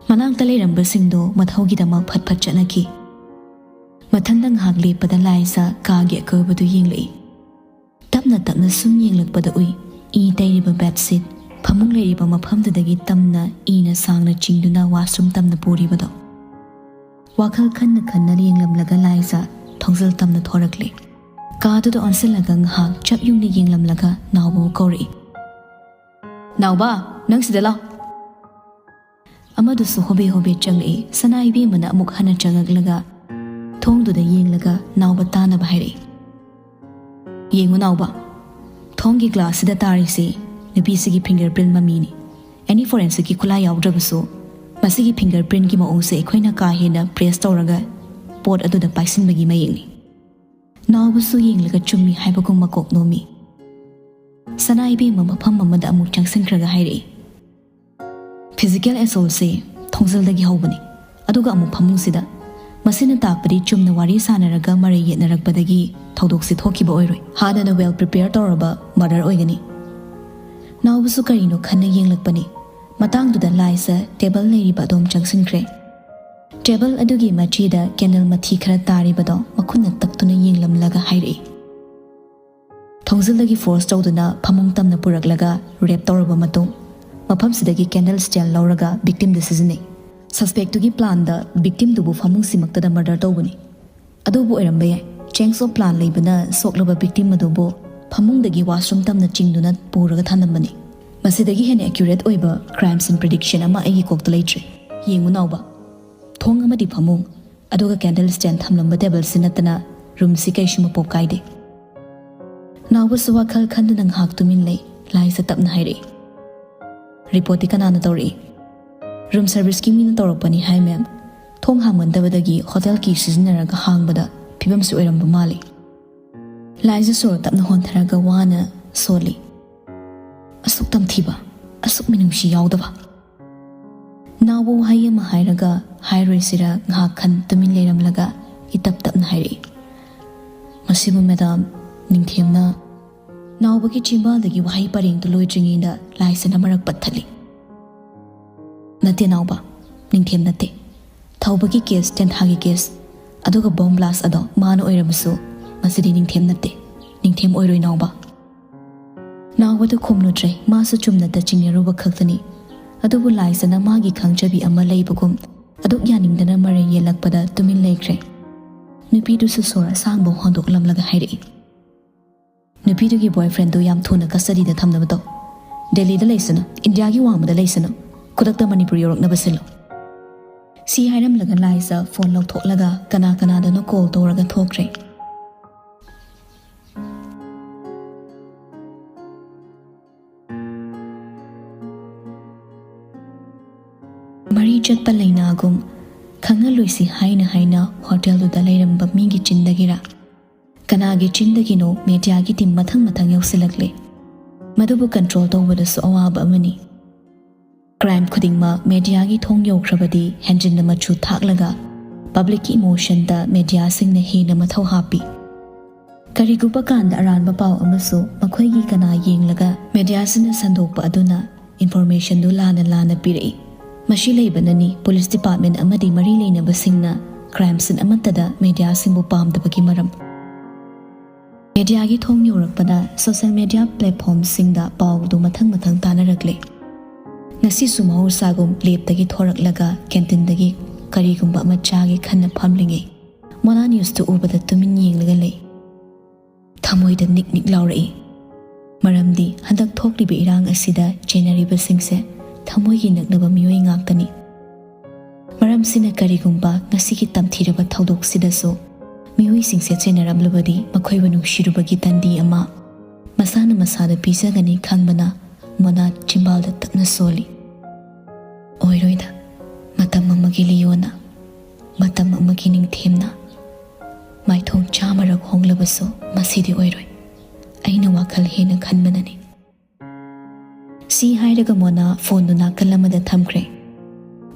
ꯃꯅꯥꯛꯇ ꯂꯩꯔꯝꯕꯁꯤꯡꯗꯣ ꯃꯊꯧꯒꯤꯗꯃꯛ ꯐꯠ ꯐꯠ ꯆꯠꯅꯈꯤ꯫ ꯃꯊꯟꯗ ꯉꯥꯏꯍꯥꯛ ꯂꯦꯞꯄꯗ ꯂꯥꯏꯖ ꯀꯥꯒꯤ ꯑꯀꯣꯏꯕꯗꯨ ꯌꯦꯡꯂꯛꯏ꯫ ꯇꯞꯅ ꯇꯞꯅ ꯁꯨꯝ ꯌꯦꯡꯂꯛꯄꯗ ꯎꯏ, ꯏ ꯇꯩꯔꯤꯕ ꯕꯦꯗꯁꯤꯠ, ꯐꯃꯨꯡ ꯂꯩꯔꯤꯕ ꯃꯐꯝꯗꯨꯗꯒꯤ ꯇꯝꯅ ꯏꯅ ꯁꯥꯡꯅ ꯆꯤꯡꯗꯨꯅ ꯋꯥꯁꯔꯨꯝ ꯇꯝꯅ ꯄꯨꯔꯤꯕꯗꯣ꯫ ꯋꯥꯈꯜ ꯈꯟꯅ ꯈꯟꯅ ꯌꯦꯡꯂꯝꯂꯒ ꯂꯥꯏꯖ ꯊꯣꯡꯖꯤꯜ ꯇꯝꯅ ꯊꯣꯔꯛꯂꯦ꯫ ꯀꯥꯗꯨꯗ ꯑꯣꯟꯁꯤꯜꯂꯒ ꯉꯥꯏꯍꯥꯛ ꯆꯞ ꯌꯨꯡꯅ ꯌꯦꯡꯂꯝꯂꯒ ꯅꯥꯎꯕꯕꯨ ꯀꯧꯔꯛꯏ꯫ "ꯅꯥꯎꯕ, ꯅꯪ ꯁꯤꯗ ꯂꯥꯎ꯫" ꯑꯃꯗꯨꯁꯨ ꯍꯣꯕꯦ ꯍꯣꯕꯦ ꯆꯪꯂꯛꯏ꯫ ꯁꯅꯥ ꯏꯕꯦꯝꯃꯅ ꯑꯃꯨꯛ ꯍꯟꯅ ꯆꯪꯂꯛꯂꯒ ꯊꯣꯡꯗꯨꯗ ꯌꯦꯡꯂꯒ ꯅꯥꯎꯕ ꯇꯥꯅꯕ ꯍꯥꯏꯔꯛꯏ꯫ "ꯌꯦꯡꯉꯨ ꯅꯥꯎꯕ, ꯊꯣꯡꯒꯤ ꯒ꯭ꯂꯥꯁꯁꯤꯗ ꯇꯥꯔꯤꯁꯤ ꯅꯨꯄꯤꯁꯤꯒꯤ ꯐꯤꯡꯒꯔ ꯄ꯭ꯔꯤꯟ ꯃꯃꯤꯅꯤ꯫ ꯑꯦꯅꯤ ꯐꯣꯔꯦꯟꯁꯤꯛꯀꯤ ꯈꯨꯠꯂꯥꯏ ꯌꯥꯎꯗ꯭ꯔꯕꯁꯨ ꯃꯁꯤꯒꯤ ꯐꯤꯡꯒꯔ ꯄ꯭ꯔꯤꯟꯠꯀꯤ ꯃꯑꯣꯡꯁꯦ ꯑꯩꯈꯣꯏꯅ ꯀꯥ ꯍꯦꯟꯅ ꯄ꯭ꯔꯦꯁ ꯇꯧꯔꯒ ꯄꯣꯠ ꯑꯗꯨꯗ ꯄꯥꯏꯁꯤꯟꯕꯒꯤ ꯃꯌꯦꯛꯅꯤ꯫ ꯅꯥꯎꯕꯁꯨ ꯌꯦꯡꯂꯒ ꯆꯨꯝꯃꯤ ꯍꯥꯏꯕꯒꯨꯝ ꯃꯀꯣꯛ ꯅꯣꯝꯃꯤ꯫ ꯁꯅꯥ ꯏꯕꯦꯝꯃ ꯃꯐꯝ ꯑꯃꯗ ꯑꯃꯨꯛ ꯆꯪꯁꯤꯟꯈ꯭ꯔꯒ ꯍꯥꯏꯔꯛꯏ, "ꯐꯤꯖꯤꯀꯦꯜ ꯑꯦꯁꯣꯜꯁꯦ ꯊꯣꯡꯖꯤꯜꯗꯒꯤ ꯍꯧꯕꯅꯤ, ꯑꯗꯨꯒ ꯑꯃꯨꯛ ꯐꯃꯨꯡꯁꯤꯗ꯫ ꯃꯁꯤꯅ ꯇꯥꯛꯄꯗꯤ ꯆꯨꯝꯅ ꯋꯥꯔꯤ ꯁꯥꯟꯅꯔꯒ ꯃꯔꯩ ꯌꯦꯠꯅꯔꯛꯄꯗꯒꯤ ꯊꯧꯗꯣꯛꯁꯦ ꯊꯣꯛꯈꯤꯕ ꯑꯣꯏꯔꯣꯏ꯫ ꯍꯥꯟꯅꯅ ꯋꯦꯜ ꯄ꯭ꯔꯤꯄꯦꯌꯔ ꯇꯧꯔꯕ ꯃꯔꯗꯔ ꯑꯣꯏꯒꯅꯤ꯫" ꯅꯥꯎꯕꯁꯨ ꯀꯔꯤꯅꯣ ꯈꯟꯅ ꯌꯦꯡꯂꯛꯄꯅꯤ꯫ ꯃꯇꯥꯡꯗꯨꯗ ꯂꯥꯏꯁ ꯇꯦꯕꯜ ꯂꯩꯔꯤꯕ ꯑꯗꯣꯝ ꯆꯪꯁꯤꯟꯈ꯭ꯔꯦ꯫ ꯇꯦꯕꯜ ꯑꯗꯨꯒꯤ ꯃꯆꯤꯗ ꯀꯦꯟꯗꯜ ꯃꯊꯤ ꯈꯔ ꯇꯥꯔꯤꯕꯗꯣ ꯃꯈꯨꯠꯅ ꯇꯛꯇꯨꯅ ꯌꯦꯡꯂꯝꯂꯒ ꯍꯥꯏꯔꯛꯏ, "ꯊꯣꯡꯖꯤꯜꯗꯒꯤ ꯐꯣꯔꯁ ꯇꯧꯗꯨꯅ ꯐꯃꯨꯡ ꯇꯝꯅ ꯄꯨꯔꯛꯂꯒ ꯔꯦꯞ ꯇꯧꯔꯕ ꯃꯇꯨꯡ, ꯃꯐꯝꯁꯤꯗꯒꯤ ꯀꯦꯟꯗꯜ ꯁ꯭ꯇꯦꯟ ꯂꯧꯔꯒ ꯕꯤꯛꯇꯤꯝꯗ ꯁꯤꯖꯤꯟꯅꯩ꯫ ꯁꯁꯄꯦꯛꯇꯨꯒꯤ ꯄ꯭ꯂꯥꯟꯗ ꯕꯤꯛꯇꯤꯝꯗꯨꯕꯨ ꯐꯃꯨꯡꯁꯤꯃꯛꯇꯗ ꯃꯔꯗꯔ ꯇꯧꯕꯅꯤ꯫ ꯑꯗꯨꯕꯨ ꯑꯣꯏꯔꯝꯕ ꯌꯥꯏ, ꯆꯦꯟꯖ ꯑꯣꯐ ꯄ꯭ꯂꯥꯟ ꯂꯩꯕꯅ ꯁꯣꯛꯂꯕ ꯕꯤꯛꯇꯤꯝ ꯑꯗꯨꯕꯨ ꯐꯃꯨꯡꯗꯒꯤ ꯋꯥꯁꯔꯨꯝ ꯇꯝꯅ ꯆꯤꯡꯗꯨꯅ ꯄꯨꯔꯒ ꯊꯝꯂꯝꯕꯅꯤ꯫ ꯃꯁꯤꯗꯒꯤ ꯍꯦꯟꯅ ꯑꯦꯀ꯭ꯌꯨꯔꯦꯠ ꯑꯣꯏꯕ ꯀ꯭ꯔꯥꯏꯝ ꯁꯤꯟ ꯄ꯭ꯔꯤꯗꯤꯛꯁꯟ ꯑꯃ ꯑꯩꯒꯤ ꯀꯣꯛꯇ ꯂꯩꯇ꯭ꯔꯦ꯫ ꯌꯦꯡꯉꯨ ꯅꯥꯎꯕ, ꯊꯣꯡ ꯑꯃꯗꯤ ꯐꯃꯨꯡ, ꯑꯗꯨꯒ ꯀꯦꯟꯗꯜ ꯁ꯭ꯇꯦꯟ ꯊꯝꯂꯝꯕ ꯇꯦꯕꯜꯁꯤ ꯅꯠꯇꯅ ꯔꯨꯝꯁꯤ ꯀꯩꯁꯨ ꯃꯄꯣꯞ ꯀꯥꯏꯗꯦ꯫" ꯅꯥꯎꯕꯁꯨ ꯋꯥꯈꯜ ꯈꯟꯗꯨꯅ ꯉꯥꯏꯍꯥꯛ ꯇꯨꯃꯤꯟ ꯂꯩ꯫ ꯂꯥꯏꯁ ꯇꯞꯅ ꯍꯥꯏꯔꯛꯏ, "ꯔꯤꯄꯣꯔꯠꯇꯤ ꯀꯅꯥꯅ ꯇꯧꯔꯛꯏ?" "ꯔꯨꯝ ꯁꯔꯚꯤꯁꯀꯤ ꯃꯤꯅ ꯇꯧꯔꯛꯄꯅꯤ ꯍꯥꯏ, ꯃꯦꯝ꯫ ꯊꯣꯡ ꯍꯥꯡꯃꯟꯗꯕꯗꯒꯤ ꯍꯣꯇꯦꯜ ꯀꯤ ꯁꯤꯖꯤꯟꯅꯔꯒ ꯍꯥꯡꯕꯗ ꯐꯤꯕꯝꯁꯤ ꯑꯣꯏꯔꯝꯕ ꯃꯥꯜꯂꯤ꯫" ꯂꯥꯏꯁ ꯁꯣꯔ ꯇꯞꯅ ꯍꯣꯟꯊꯔꯒ ꯋꯥꯅ ꯁꯣꯜꯂꯤ꯫ "ꯑꯁꯨꯛ ꯇꯝꯊꯤꯕ, ꯑꯁꯨꯛ ꯃꯤꯅꯨꯡꯁꯤ ꯌꯥꯎꯗꯕ꯫" ꯅꯥꯎꯕ ꯋꯥꯍꯩ ꯑꯃ ꯍꯥꯏꯔꯒ ꯍꯥꯏꯔꯣꯏꯁꯤꯔ ꯉꯥꯏꯍꯥꯛ ꯈꯟ ꯇꯨꯃꯤꯟ ꯂꯩꯔꯝꯂꯒ ꯏꯇꯞ ꯇꯞꯅ ꯍꯥꯏꯔꯛꯏ, "ꯃꯁꯤꯕꯨ ꯃꯦꯗꯥꯝ, ꯅꯤꯡꯊꯦꯝꯅ꯫" ꯅꯥꯎꯕꯒꯤ ꯆꯤꯝꯕꯥꯜꯗꯒꯤ ꯋꯥꯍꯩ ꯄꯔꯦꯡꯗꯨ ꯂꯣꯏꯗ꯭ꯔꯤꯉꯩꯗ ꯂꯥꯏꯁꯟ ꯑꯃꯔꯛ ꯄꯠꯊꯠꯂꯤ꯫ "ꯅꯠꯇꯦ ꯅꯥꯎꯕ, ꯅꯤꯡꯊꯦꯝ ꯅꯠꯇꯦ꯫ ꯊꯧꯕꯒꯤ ꯀꯦꯁ, ꯇꯦꯟꯊꯥꯒꯤ ꯀꯦꯁ, ꯑꯗꯨꯒ ꯕꯣꯝ ꯕ꯭ꯂꯥꯁ ꯑꯗꯣ ꯃꯥꯅ ꯑꯣꯏꯔꯕꯁꯨ ꯃꯁꯤꯗꯤ ꯅꯤꯡꯊꯦꯝ ꯅꯠꯇꯦ꯫ ꯅꯤꯡꯊꯦꯝ ꯑꯣꯏꯔꯣꯏ ꯅꯥꯎꯕ꯫" ꯅꯥꯎꯕꯗꯨ ꯈꯨꯝꯂꯨꯗ꯭ꯔꯦ꯫ ꯃꯥꯁꯨ ꯆꯨꯝꯅꯇ ꯆꯤꯡꯅꯔꯨꯕ ꯈꯛꯇꯅꯤ꯫ ꯑꯗꯨꯕꯨ ꯂꯥꯏꯁꯅ ꯃꯥꯒꯤ ꯈꯪꯖꯕꯤ ꯑꯃ ꯂꯩꯕꯒꯨꯝ ꯑꯗꯨꯛ ꯌꯥꯅꯤꯡꯗꯅ ꯃꯔꯩ ꯌꯦꯜꯂꯛꯄꯗ ꯇꯨꯃꯤꯟ ꯂꯩꯈ꯭ꯔꯦ꯫ ꯅꯨꯄꯤꯗꯨꯁꯨ ꯁꯣꯔ ꯑꯁꯥꯡꯕ ꯍꯣꯟꯗꯣꯛꯂꯝꯂꯒ ꯍꯥꯏꯔꯛꯏ, "ꯅꯨꯄꯤꯗꯨꯒꯤ ꯕꯣꯏꯐ꯭ꯔꯦꯟꯗꯨ ꯌꯥꯝ ꯊꯨꯅ ꯀꯁꯇꯗꯤꯗ ꯊꯝꯅꯕ ꯇꯧ꯫ ꯗꯦꯜꯂꯤꯗ ꯂꯩꯁꯅꯨ, ꯏꯟꯗꯤꯌꯥꯒꯤ ꯋꯥꯡꯃꯗ ꯂꯩꯁꯅꯨ, ꯈꯨꯗꯛꯇ ꯃꯅꯤꯄꯨꯔ ꯌꯧꯔꯛꯅꯕ ꯁꯤꯜꯂꯨ꯫" ꯁꯤ ꯍꯥꯏꯔꯝꯂꯒ ꯂꯥꯏꯁ ꯐꯣꯟ ꯂꯧꯊꯣꯛꯂꯒ ꯀꯅꯥ ꯀꯅꯥꯗꯅꯣ ꯀꯣꯜ ꯇꯧꯔꯒ ꯊꯣꯛꯈ꯭ꯔꯦ꯫ ꯃꯔꯤ ꯂꯩꯅꯥꯒꯨꯝ ꯈꯪꯍꯜꯂꯣꯏꯁꯤ ꯍꯥꯏꯅ ꯍꯥꯏꯅ ꯍꯣꯇꯦꯜꯗꯨꯗ ꯂꯩꯔꯝꯕ ꯃꯤꯒꯤ ꯆꯤꯟꯗꯒꯤꯔ ꯀꯅꯥꯒꯤ ꯆꯤꯟꯗꯒꯤꯅꯣ ꯃꯦꯗꯤꯌꯥꯒꯤ ꯇꯤꯝ ꯃꯊꯪ ꯃꯊꯪ ꯌꯧꯁꯤꯜꯂꯛꯂꯦ꯫ ꯃꯗꯨꯕꯨ ꯀꯟꯇ꯭ꯔꯣꯜ ꯇꯧꯕꯗꯁꯨ ꯑꯋꯥꯕ ꯑꯃꯅꯤ꯫ ꯀ꯭ꯔꯥꯏꯝ ꯈꯨꯗꯤꯡꯃꯛ ꯃꯦꯗꯤꯌꯥꯒꯤ ꯊꯣꯡ ꯌꯧꯈ꯭ꯔꯕꯗꯤ ꯍꯦꯟꯖꯤꯟꯅ ꯃꯆꯨ ꯊꯥꯛꯂꯒ ꯄꯕ꯭ꯂꯤꯛꯀꯤ ꯏꯃꯣꯁꯟꯗ ꯃꯦꯗꯤꯌꯥꯁꯤꯡꯅ ꯍꯦꯟꯅ ꯃꯊꯧ ꯍꯥꯞꯄꯤ꯫ ꯀꯔꯤꯒꯨꯝꯕ ꯀꯥꯟꯗ ꯑꯔꯥꯟꯕ ꯄꯥꯎ ꯑꯃꯁꯨ ꯃꯈꯣꯏꯒꯤ ꯀꯅꯥ ꯌꯦꯡꯂꯒ ꯃꯦꯗꯤꯌꯥꯁꯤꯡꯅ ꯁꯟꯗꯣꯛꯄ ꯑꯗꯨꯅ ꯏꯟꯐꯣꯔꯃꯦꯁꯟꯗꯨ ꯂꯥꯟꯅ ꯂꯥꯟꯅ ꯄꯤꯔꯛꯏ꯫ ꯃꯁꯤ ꯂꯩꯕꯅꯅꯤ ꯄꯨꯂꯤꯁ ꯗꯤꯄꯥꯔꯠꯃꯦꯟ ꯑꯃꯗꯤ ꯃꯔꯤ ꯂꯩꯅꯕꯁꯤꯡꯅ ꯀ꯭ꯔꯥꯏꯝ ꯁꯤꯟ ꯑꯃꯠꯇꯗ ꯃꯦꯗꯤꯌꯥꯁꯤꯡꯕꯨ ꯄꯥꯝꯗꯕꯒꯤ ꯃꯔꯝ꯫ ꯃꯦꯗꯤꯌꯥꯒꯤ ꯊꯣꯡ ꯌꯧꯔꯛꯄꯗ ꯁꯣꯁꯦꯜ ꯃꯦꯗꯤꯌꯥ ꯄ꯭ꯂꯦꯠꯐꯣꯝꯁꯤꯡꯗ ꯄꯥꯎꯗꯨ ꯃꯊꯪ ꯃꯊꯪ ꯇꯥꯅꯔꯛꯂꯦ꯫ ꯉꯁꯤꯁꯨ ꯃꯍꯧꯁꯥꯒꯨꯝ ꯂꯦꯞꯇꯒꯤ ꯊꯣꯔꯛꯂꯒ ꯀꯦꯟꯇꯤꯟꯗꯒꯤ ꯀꯔꯤꯒꯨꯝꯕ ꯑꯃ ꯆꯥꯒꯦ ꯈꯟꯅ ꯐꯝꯂꯤꯉꯩ ꯃꯣꯅꯥ ꯅ꯭ꯌꯨꯁꯇꯨ ꯎꯕꯗ ꯇꯨꯃꯤꯟ ꯌꯦꯡꯂꯒ ꯂꯩ꯫ ꯊꯃꯣꯏꯗ ꯅꯤꯛ ꯅꯤꯛ ꯂꯥꯎꯔꯛꯏ꯫ ꯃꯔꯝꯗꯤ ꯍꯟꯗꯛ ꯊꯣꯛꯂꯤꯕ ꯏꯔꯥꯡ ꯑꯁꯤꯗ ꯆꯦꯟꯅꯔꯤꯕꯁꯤꯡꯁꯦ ꯊꯃꯣꯏꯒꯤ ꯅꯛꯅꯕ ꯃꯤꯑꯣꯏ ꯉꯥꯛꯇꯅꯤ꯫ ꯃꯔꯝꯁꯤꯅ ꯀꯔꯤꯒꯨꯝꯕ ꯉꯁꯤꯒꯤ ꯇꯝꯊꯤꯔꯕ ꯊꯧꯗꯣꯛꯁꯤꯗꯁꯨ ꯃꯤꯑꯣꯏꯁꯤꯡꯁꯦ ꯆꯦꯟꯅꯔꯝꯂꯕꯗꯤ ꯃꯈꯣꯏꯕꯨ ꯅꯨꯡꯁꯤꯔꯨꯕꯒꯤ ꯇꯟꯗꯤ ꯑꯃ ꯃꯁꯥꯅ ꯃꯁꯥꯗ ꯄꯤꯖꯒꯅꯤ ꯈꯪꯕꯅ ꯃꯣꯅꯥ ꯆꯤꯝꯕꯥꯜꯗ ꯇꯛꯅ ꯁꯣꯜꯂꯤ꯫ ꯑꯣꯏꯔꯣꯏꯗ, ꯃꯇꯝ ꯑꯃꯒꯤ ꯂꯤꯌꯣꯅ, ꯃꯇꯝ ꯑꯃꯒꯤ ꯅꯤꯡꯊꯦꯝꯅ, ꯃꯥꯏꯊꯣꯡ ꯆꯥꯝꯃꯔꯛ ꯍꯣꯡꯂꯕꯁꯨ ꯃꯁꯤꯗꯤ ꯑꯣꯏꯔꯣꯏ꯫ ꯑꯩꯅ ꯋꯥꯈꯜ ꯍꯦꯟꯅ ꯈꯟꯕꯅꯅꯤ꯫ ꯁꯤ ꯍꯥꯏꯔꯒ ꯃꯣꯅꯥ ꯐꯣꯟꯗꯨ ꯅꯥꯀꯜ ꯑꯃꯗ ꯊꯝꯈ꯭ꯔꯦ꯫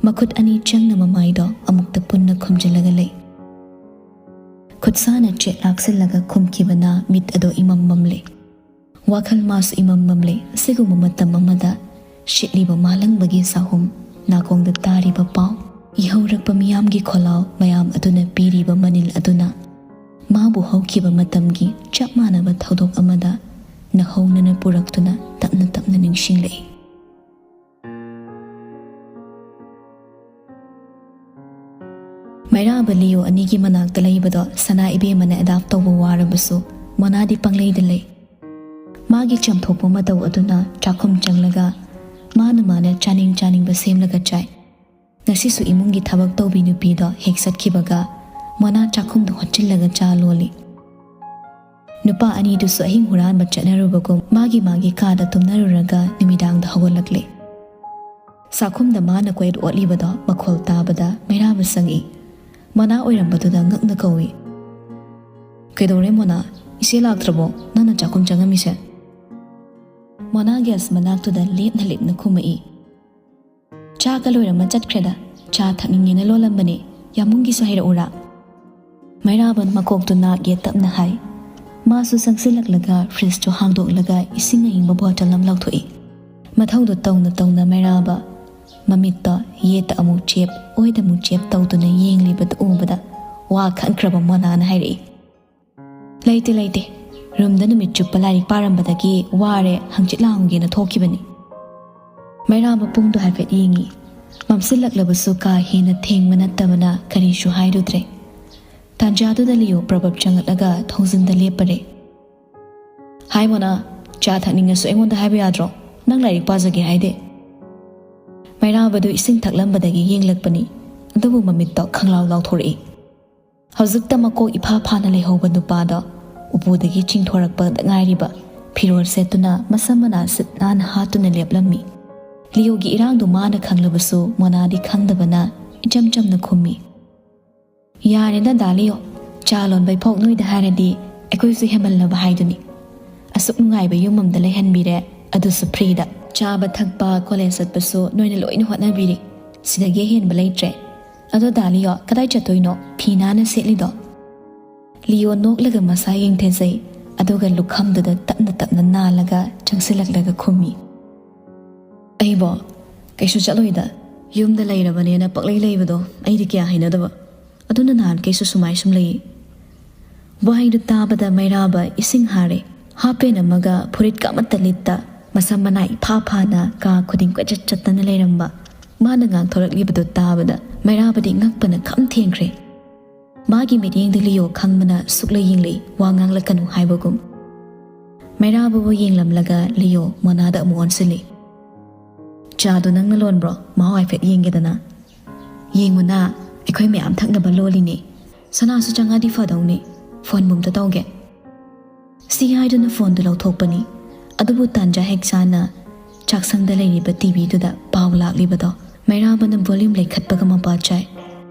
ꯃꯈꯨꯠ ꯑꯅꯤ ꯆꯪꯅ ꯃꯃꯥꯏꯗꯣ ꯑꯃꯨꯛꯇ ꯄꯨꯟꯅ ꯈꯨꯝꯖꯤꯜꯂꯒ ꯂꯩ꯫ ꯈꯨꯠꯁꯥꯅ ꯆꯦꯠ ꯂꯥꯛꯁꯤꯜꯂꯒ ꯈꯨꯝꯈꯤꯕꯅ ꯃꯤꯠ ꯑꯗꯣ ꯏꯃꯝ ꯃꯝꯂꯦ꯫ ꯋꯥꯈꯜ ꯃꯥꯁꯨ ꯏꯃꯝ ꯃꯝꯂꯦ꯫ ꯑꯁꯤꯒꯨꯝꯕ ꯃꯇꯝ ꯑꯃꯗ ꯁꯤꯠꯂꯤꯕ ꯃꯥꯂꯪꯕꯒꯤ ꯆꯥꯍꯨꯝ, ꯅꯥꯀꯣꯡꯗ ꯇꯥꯔꯤꯕ ꯄꯥꯎ, ꯏꯍꯧꯔꯛꯄ ꯃꯤꯌꯥꯝꯒꯤ ꯈꯣꯜꯂꯥꯎ ꯃꯌꯥꯝ ꯑꯗꯨꯅ ꯄꯤꯔꯤꯕ ꯃꯅꯤꯜ ꯑꯗꯨꯅ ꯃꯥꯕꯨ ꯍꯧꯈꯤꯕ ꯃꯇꯝꯒꯤ ꯆꯞ ꯃꯥꯟꯅꯕ ꯊꯧꯗꯣꯛ ꯑꯃꯗ ꯅꯧꯍꯧꯅꯅ ꯄꯨꯔꯛꯇꯨꯅ ꯇꯞꯅ ꯇꯞꯅ ꯅꯤꯡꯁꯤꯡꯂꯛꯏ꯫ ꯃꯩꯔꯥꯕ ꯂꯤꯌꯣ ꯑꯅꯤꯒꯤ ꯃꯅꯥꯛꯇ ꯂꯩꯕꯗꯣ ꯁꯅꯥ ꯏꯕꯦꯝꯃꯅ ꯑꯦꯗꯥꯞ ꯇꯧꯕ ꯋꯥꯔꯕꯁꯨ ꯃꯣꯅꯥꯗꯤ ꯄꯪꯂꯩꯗ ꯂꯩ꯫ ꯃꯥꯒꯤ ꯆꯝꯊꯣꯛꯄ ꯃꯇꯧ ꯑꯗꯨꯅ ꯆꯥꯛꯈꯨꯝ ꯆꯪꯂꯒ ꯃꯥꯅ ꯃꯥꯅ ꯆꯥꯅꯤꯡ ꯆꯥꯅꯤꯡꯕ ꯁꯦꯝꯂꯒ ꯆꯥꯏ꯫ ꯉꯁꯤꯁꯨ ꯏꯃꯨꯡꯒꯤ ꯊꯕꯛ ꯇꯧꯕꯤ ꯅꯨꯄꯤꯗꯣ ꯍꯦꯛ ꯆꯠꯈꯤꯕꯒ ꯃꯣꯅꯥ ꯆꯥꯛꯈꯨꯝꯗ ꯍꯣꯠꯆꯤꯜꯂꯒ ꯆꯥ ꯂꯣꯜꯂꯤ꯫ ꯅꯨꯄꯥ ꯑꯅꯤꯗꯨꯁꯨ ꯑꯍꯤꯡ ꯍꯨꯔꯥꯟꯕ ꯆꯠꯅꯔꯨꯕꯒꯨꯝ ꯃꯥꯒꯤ ꯃꯥꯒꯤ ꯀꯥꯗ ꯇꯨꯝꯅꯔꯨꯔꯒ ꯅꯨꯃꯤꯗꯥꯡꯗ ꯍꯧꯒꯠꯂꯛꯂꯦ꯫ ꯆꯥꯛꯈꯨꯝꯗ ꯃꯥꯅ ꯀꯣꯏꯠ ꯑꯣꯠꯂꯤꯕꯗꯣ ꯃꯈꯣꯜ ꯇꯥꯕꯗ ꯃꯩꯔꯥꯕ ꯆꯪꯏ꯫ ꯃꯣꯅꯥ ꯑꯣꯏꯔꯝꯕꯗꯨꯗ ꯉꯛꯅ ꯀꯧꯏ, "ꯀꯩꯗꯧꯔꯦ ꯃꯣꯅꯥ? ꯏꯆꯦ ꯂꯥꯛꯇ꯭ꯔꯕꯣ? ꯅꯪꯅ ꯆꯥꯛꯈꯨꯝ ꯆꯪꯉꯝꯃꯤꯁꯦ?" ꯃꯣꯅꯥ ꯒ꯭ꯌꯥꯁ ꯃꯅꯥꯛꯇꯨꯗ ꯂꯦꯞꯅ ꯂꯦꯞꯅ ꯈꯨꯝꯃꯛꯏ, "ꯆꯥꯛꯀ ꯂꯣꯏꯔꯝꯃ ꯆꯠꯈ꯭ꯔꯦꯗ꯫ ꯆꯥ ꯊꯛꯅꯤꯡꯉꯦꯅ ꯂꯣꯜꯂꯝꯕꯅꯦ꯫ ꯌꯥꯝꯕꯨꯡꯒꯤꯁꯨ ꯍꯩꯔꯛꯎꯔꯥ?" ꯃꯩꯔꯥꯕ ꯃꯀꯣꯛꯇꯨ ꯅꯥꯛ ꯌꯦꯠ ꯇꯞꯅ ꯍꯥꯏ꯫ ꯃꯥꯁꯨ ꯆꯪꯁꯤꯜꯂꯛꯂꯒ ꯐ꯭ꯔꯤꯖꯇꯨ ꯍꯥꯡꯗꯣꯛꯂꯒ ꯏꯁꯤꯡ ꯑꯏꯪꯕ ꯕꯣꯇꯜ ꯑꯃ ꯂꯧꯊꯣꯛꯏ꯫ ꯃꯊꯧꯗꯨ ꯇꯧꯅ ꯇꯧꯅ ꯃꯩꯔꯥꯕ ꯃꯃꯤꯠꯇꯣ ꯌꯦꯠꯇ ꯑꯃꯨꯛ ꯆꯦꯞ, ꯑꯣꯏꯗ ꯑꯃꯨꯛ ꯆꯦꯞ ꯇꯧꯗꯨꯅ ꯌꯦꯡꯂꯤꯕꯗꯨ ꯎꯕꯗ ꯋꯥ ꯈꯟꯈ꯭ꯔꯕ ꯃꯣꯅꯥꯅ ꯍꯥꯏꯔꯛꯏ, "ꯂꯩꯇꯦ, ꯂꯩꯇꯦ꯫ ꯔꯨꯝꯗ ꯅꯨꯃꯤꯠ ꯆꯨꯞꯄ ꯂꯥꯏꯔꯤꯛ ꯄꯥꯔꯝꯕꯗꯒꯤ ꯋꯥꯔꯦ, ꯍꯪꯆꯤꯠ ꯂꯥꯡꯒꯦꯅ ꯊꯣꯛꯈꯤꯕꯅꯤ꯫" ꯃꯩꯔꯥꯕ ꯄꯨꯡꯗꯣ ꯍꯥꯏꯐꯦꯠ ꯌꯦꯡꯉꯤ꯫ ꯃꯝꯁꯤꯜꯂꯛꯂꯕꯁꯨ ꯀꯥ ꯍꯦꯟꯅ ꯊꯦꯡꯕ ꯅꯠꯇꯕꯅ ꯀꯔꯤꯁꯨ ꯍꯥꯏꯔꯨꯗ꯭ꯔꯦ꯫ ꯇꯥꯟꯖꯥꯗꯨꯗ ꯂꯤꯌꯣ ꯄ꯭ꯔꯕꯞ ꯆꯪꯂꯛꯂꯒ ꯊꯣꯡꯖꯤꯟꯗ ꯂꯦꯞꯄꯔꯦ꯫ "ꯍꯥꯏ ꯃꯣꯅꯥ, ꯆꯥ ꯊꯛꯅꯤꯡꯉꯁꯨ ꯑꯩꯉꯣꯟꯗ ꯍꯥꯏꯕ ꯌꯥꯗ꯭ꯔꯣ? ꯅꯪ ꯂꯥꯏꯔꯤꯛ ꯄꯥꯖꯒꯦ ꯍꯥꯏꯗꯦ?" ꯃꯩꯔꯥꯕꯗꯨ ꯏꯁꯤꯡ ꯊꯛꯂꯝꯕꯗꯒꯤ ꯌꯦꯡꯂꯛꯄꯅꯤ, ꯑꯗꯨꯕꯨ ꯃꯃꯤꯠꯇꯣ ꯈꯪꯂꯥꯎ ꯂꯥꯎꯊꯣꯔꯛꯏ꯫ ꯍꯧꯖꯤꯛꯇ ꯃꯀꯣꯛ ꯏꯐꯥ ꯐꯥꯅ ꯂꯩꯍꯧꯕ ꯅꯨꯄꯥꯗꯣ ꯎꯄꯨꯗꯒꯤ ꯆꯤꯡꯊꯣꯔꯛꯄꯗ ꯉꯥꯏꯔꯤꯕ ꯐꯤꯔꯣꯜ ꯁꯦꯠꯇꯨꯅ ꯃꯁꯝ ꯃꯅꯥ ꯁꯤꯠ ꯅꯥꯟꯅ ꯍꯥꯠꯇꯨꯅ ꯂꯦꯞꯂꯝꯃꯤ꯫ ꯂꯤꯌꯣꯒꯤ ꯏꯔꯥꯡꯗꯨ ꯃꯥꯅ ꯈꯪꯂꯕꯁꯨ ꯃꯣꯅꯥꯗꯤ ꯈꯪꯗꯕꯅ ꯏꯆꯝ ꯆꯝꯅ ꯈꯨꯝꯃꯤ, "ꯌꯥꯔꯦꯗ ꯗꯥ ꯂꯤꯌꯣ, ꯆꯥ ꯂꯣꯟꯕꯩ ꯐꯥꯎ ꯅꯣꯏꯗ ꯍꯥꯏꯔꯗꯤ ꯑꯩꯈꯣꯏꯁꯨ ꯍꯦꯃꯜꯂꯕ ꯍꯥꯏꯗꯨꯅꯤ꯫ ꯑꯁꯨꯛ ꯅꯨꯡꯉꯥꯏꯕ ꯌꯨꯝ ꯑꯃꯗ ꯂꯩꯍꯟꯕꯤꯔꯦ, ꯑꯗꯨꯁꯨ ꯐ꯭ꯔꯤꯗ꯫ ꯆꯥꯕ ꯊꯛꯄ, ꯀꯣꯂꯦꯖ ꯆꯠꯄꯁꯨ ꯅꯣꯏꯅ ꯂꯣꯏꯅ ꯍꯣꯠꯅꯕꯤꯔꯤ꯫ ꯁꯤꯗꯒꯤ ꯑꯍꯦꯟꯕ ꯂꯩꯇ꯭ꯔꯦ꯫ ꯑꯗꯣ ꯗꯥ ꯂꯤꯌꯣ, ꯀꯗꯥꯏ ꯆꯠꯇꯣꯏꯅꯣ? ꯐꯤ ꯅꯥꯟꯅ ꯁꯦꯠꯂꯤꯗꯣ?" ꯂꯤꯌꯣ ꯅꯣꯛꯂꯒ ꯃꯁꯥ ꯌꯦꯡꯊꯖꯩ, ꯑꯗꯨꯒ ꯂꯨꯈꯝꯗꯨꯗ ꯇꯞꯅ ꯇꯞꯅ ꯅꯥꯜꯂꯒ ꯆꯪꯁꯤꯜꯂꯛꯂꯒ ꯈꯨꯝꯃꯤ, "ꯑꯩꯕꯣ ꯀꯩꯁꯨ ꯆꯠꯂꯣꯏꯗ, ꯌꯨꯝꯗ ꯂꯩꯔꯕꯅꯦꯅ ꯄꯛꯂꯩ ꯂꯩꯕꯗꯣ ꯑꯩꯗꯤ ꯀꯌꯥ ꯍꯩꯅꯗꯕ꯫ ꯑꯗꯨꯅ ꯅꯍꯥꯟ ꯀꯩꯁꯨ ꯁꯨꯃꯥꯏ ꯁꯨꯝ ꯂꯩ꯫" ꯋꯥꯍꯩꯗꯨ ꯇꯥꯕꯗ ꯃꯩꯔꯥꯕ ꯏꯁꯤꯡ ꯍꯥꯔꯦ꯫ ꯍꯥꯞ ꯄꯦꯟ ꯑꯃꯒ ꯐꯨꯔꯤꯠꯀ ꯑꯃꯠꯇ ꯂꯤꯠꯇ, ꯃꯁꯝ ꯃꯅꯥ ꯏꯐꯥ ꯐꯥꯅ ꯀꯥ ꯈꯨꯗꯤꯡ ꯀꯣꯏꯆꯠ ꯆꯠꯇꯅ ꯂꯩꯔꯝꯕ ꯃꯥꯅ ꯉꯥꯡꯊꯣꯔꯛꯂꯤꯕꯗꯨ ꯇꯥꯕꯗ ꯃꯩꯔꯥꯕꯗꯤ ꯉꯛꯄꯅ ꯈꯝ ꯊꯦꯡꯈ꯭ꯔꯦ꯫ ꯃꯥꯒꯤ ꯃꯤꯠꯌꯦꯡꯗ ꯂꯤꯌꯣ ꯈꯪꯕꯅ ꯁꯨꯛꯂꯩ ꯌꯦꯡꯂꯛꯏ, ꯋꯥ ꯉꯥꯡꯂꯛꯀꯅꯨ ꯍꯥꯏꯕꯒꯨꯝ꯫ ꯃꯩꯔꯥꯕꯕꯨ ꯌꯦꯡꯂꯝꯂꯒ ꯂꯤꯌꯣ ꯃꯣꯅꯥꯗ ꯑꯃꯨꯛ ꯑꯣꯟꯁꯤꯜꯂꯤ꯫ "ꯆꯥꯗꯣ ꯅꯪꯅ ꯂꯣꯟꯕ꯭ꯔꯣ? ꯃꯍꯥꯎ ꯍꯥꯏꯐꯦꯠ ꯌꯦꯡꯒꯦꯗꯅ?" "ꯌꯦꯡꯉꯨꯅ, ꯑꯩꯈꯣꯏ ꯃꯌꯥꯝ ꯊꯛꯅꯕ ꯂꯣꯜꯂꯤꯅꯦ꯫ ꯁꯅꯥꯁꯨ ꯆꯪꯉꯗꯤ ꯐꯗꯧꯅꯦ꯫ ꯐꯣꯟꯕꯨ ꯑꯝꯇ ꯇꯧꯒꯦ꯫" ꯁꯤ ꯍꯥꯏꯗꯨꯅ ꯐꯣꯟꯗꯨ ꯂꯧꯊꯣꯛꯄꯅꯤ꯫ ꯑꯗꯨꯕꯨ ꯇꯥꯟꯖꯥ ꯍꯦꯛ ꯆꯥꯅ ꯆꯥꯛꯁꯪꯗ ꯂꯩꯔꯤꯕ ꯇꯤꯚꯤꯗꯨꯗ ꯄꯥꯎ ꯂꯥꯛꯂꯤꯕꯗꯣ ꯃꯩꯔꯥꯕꯅ ꯚꯣꯂ꯭ꯌꯨꯝ ꯂꯩꯈꯠꯄꯒ ꯃꯄꯥ ꯆꯥꯏ꯫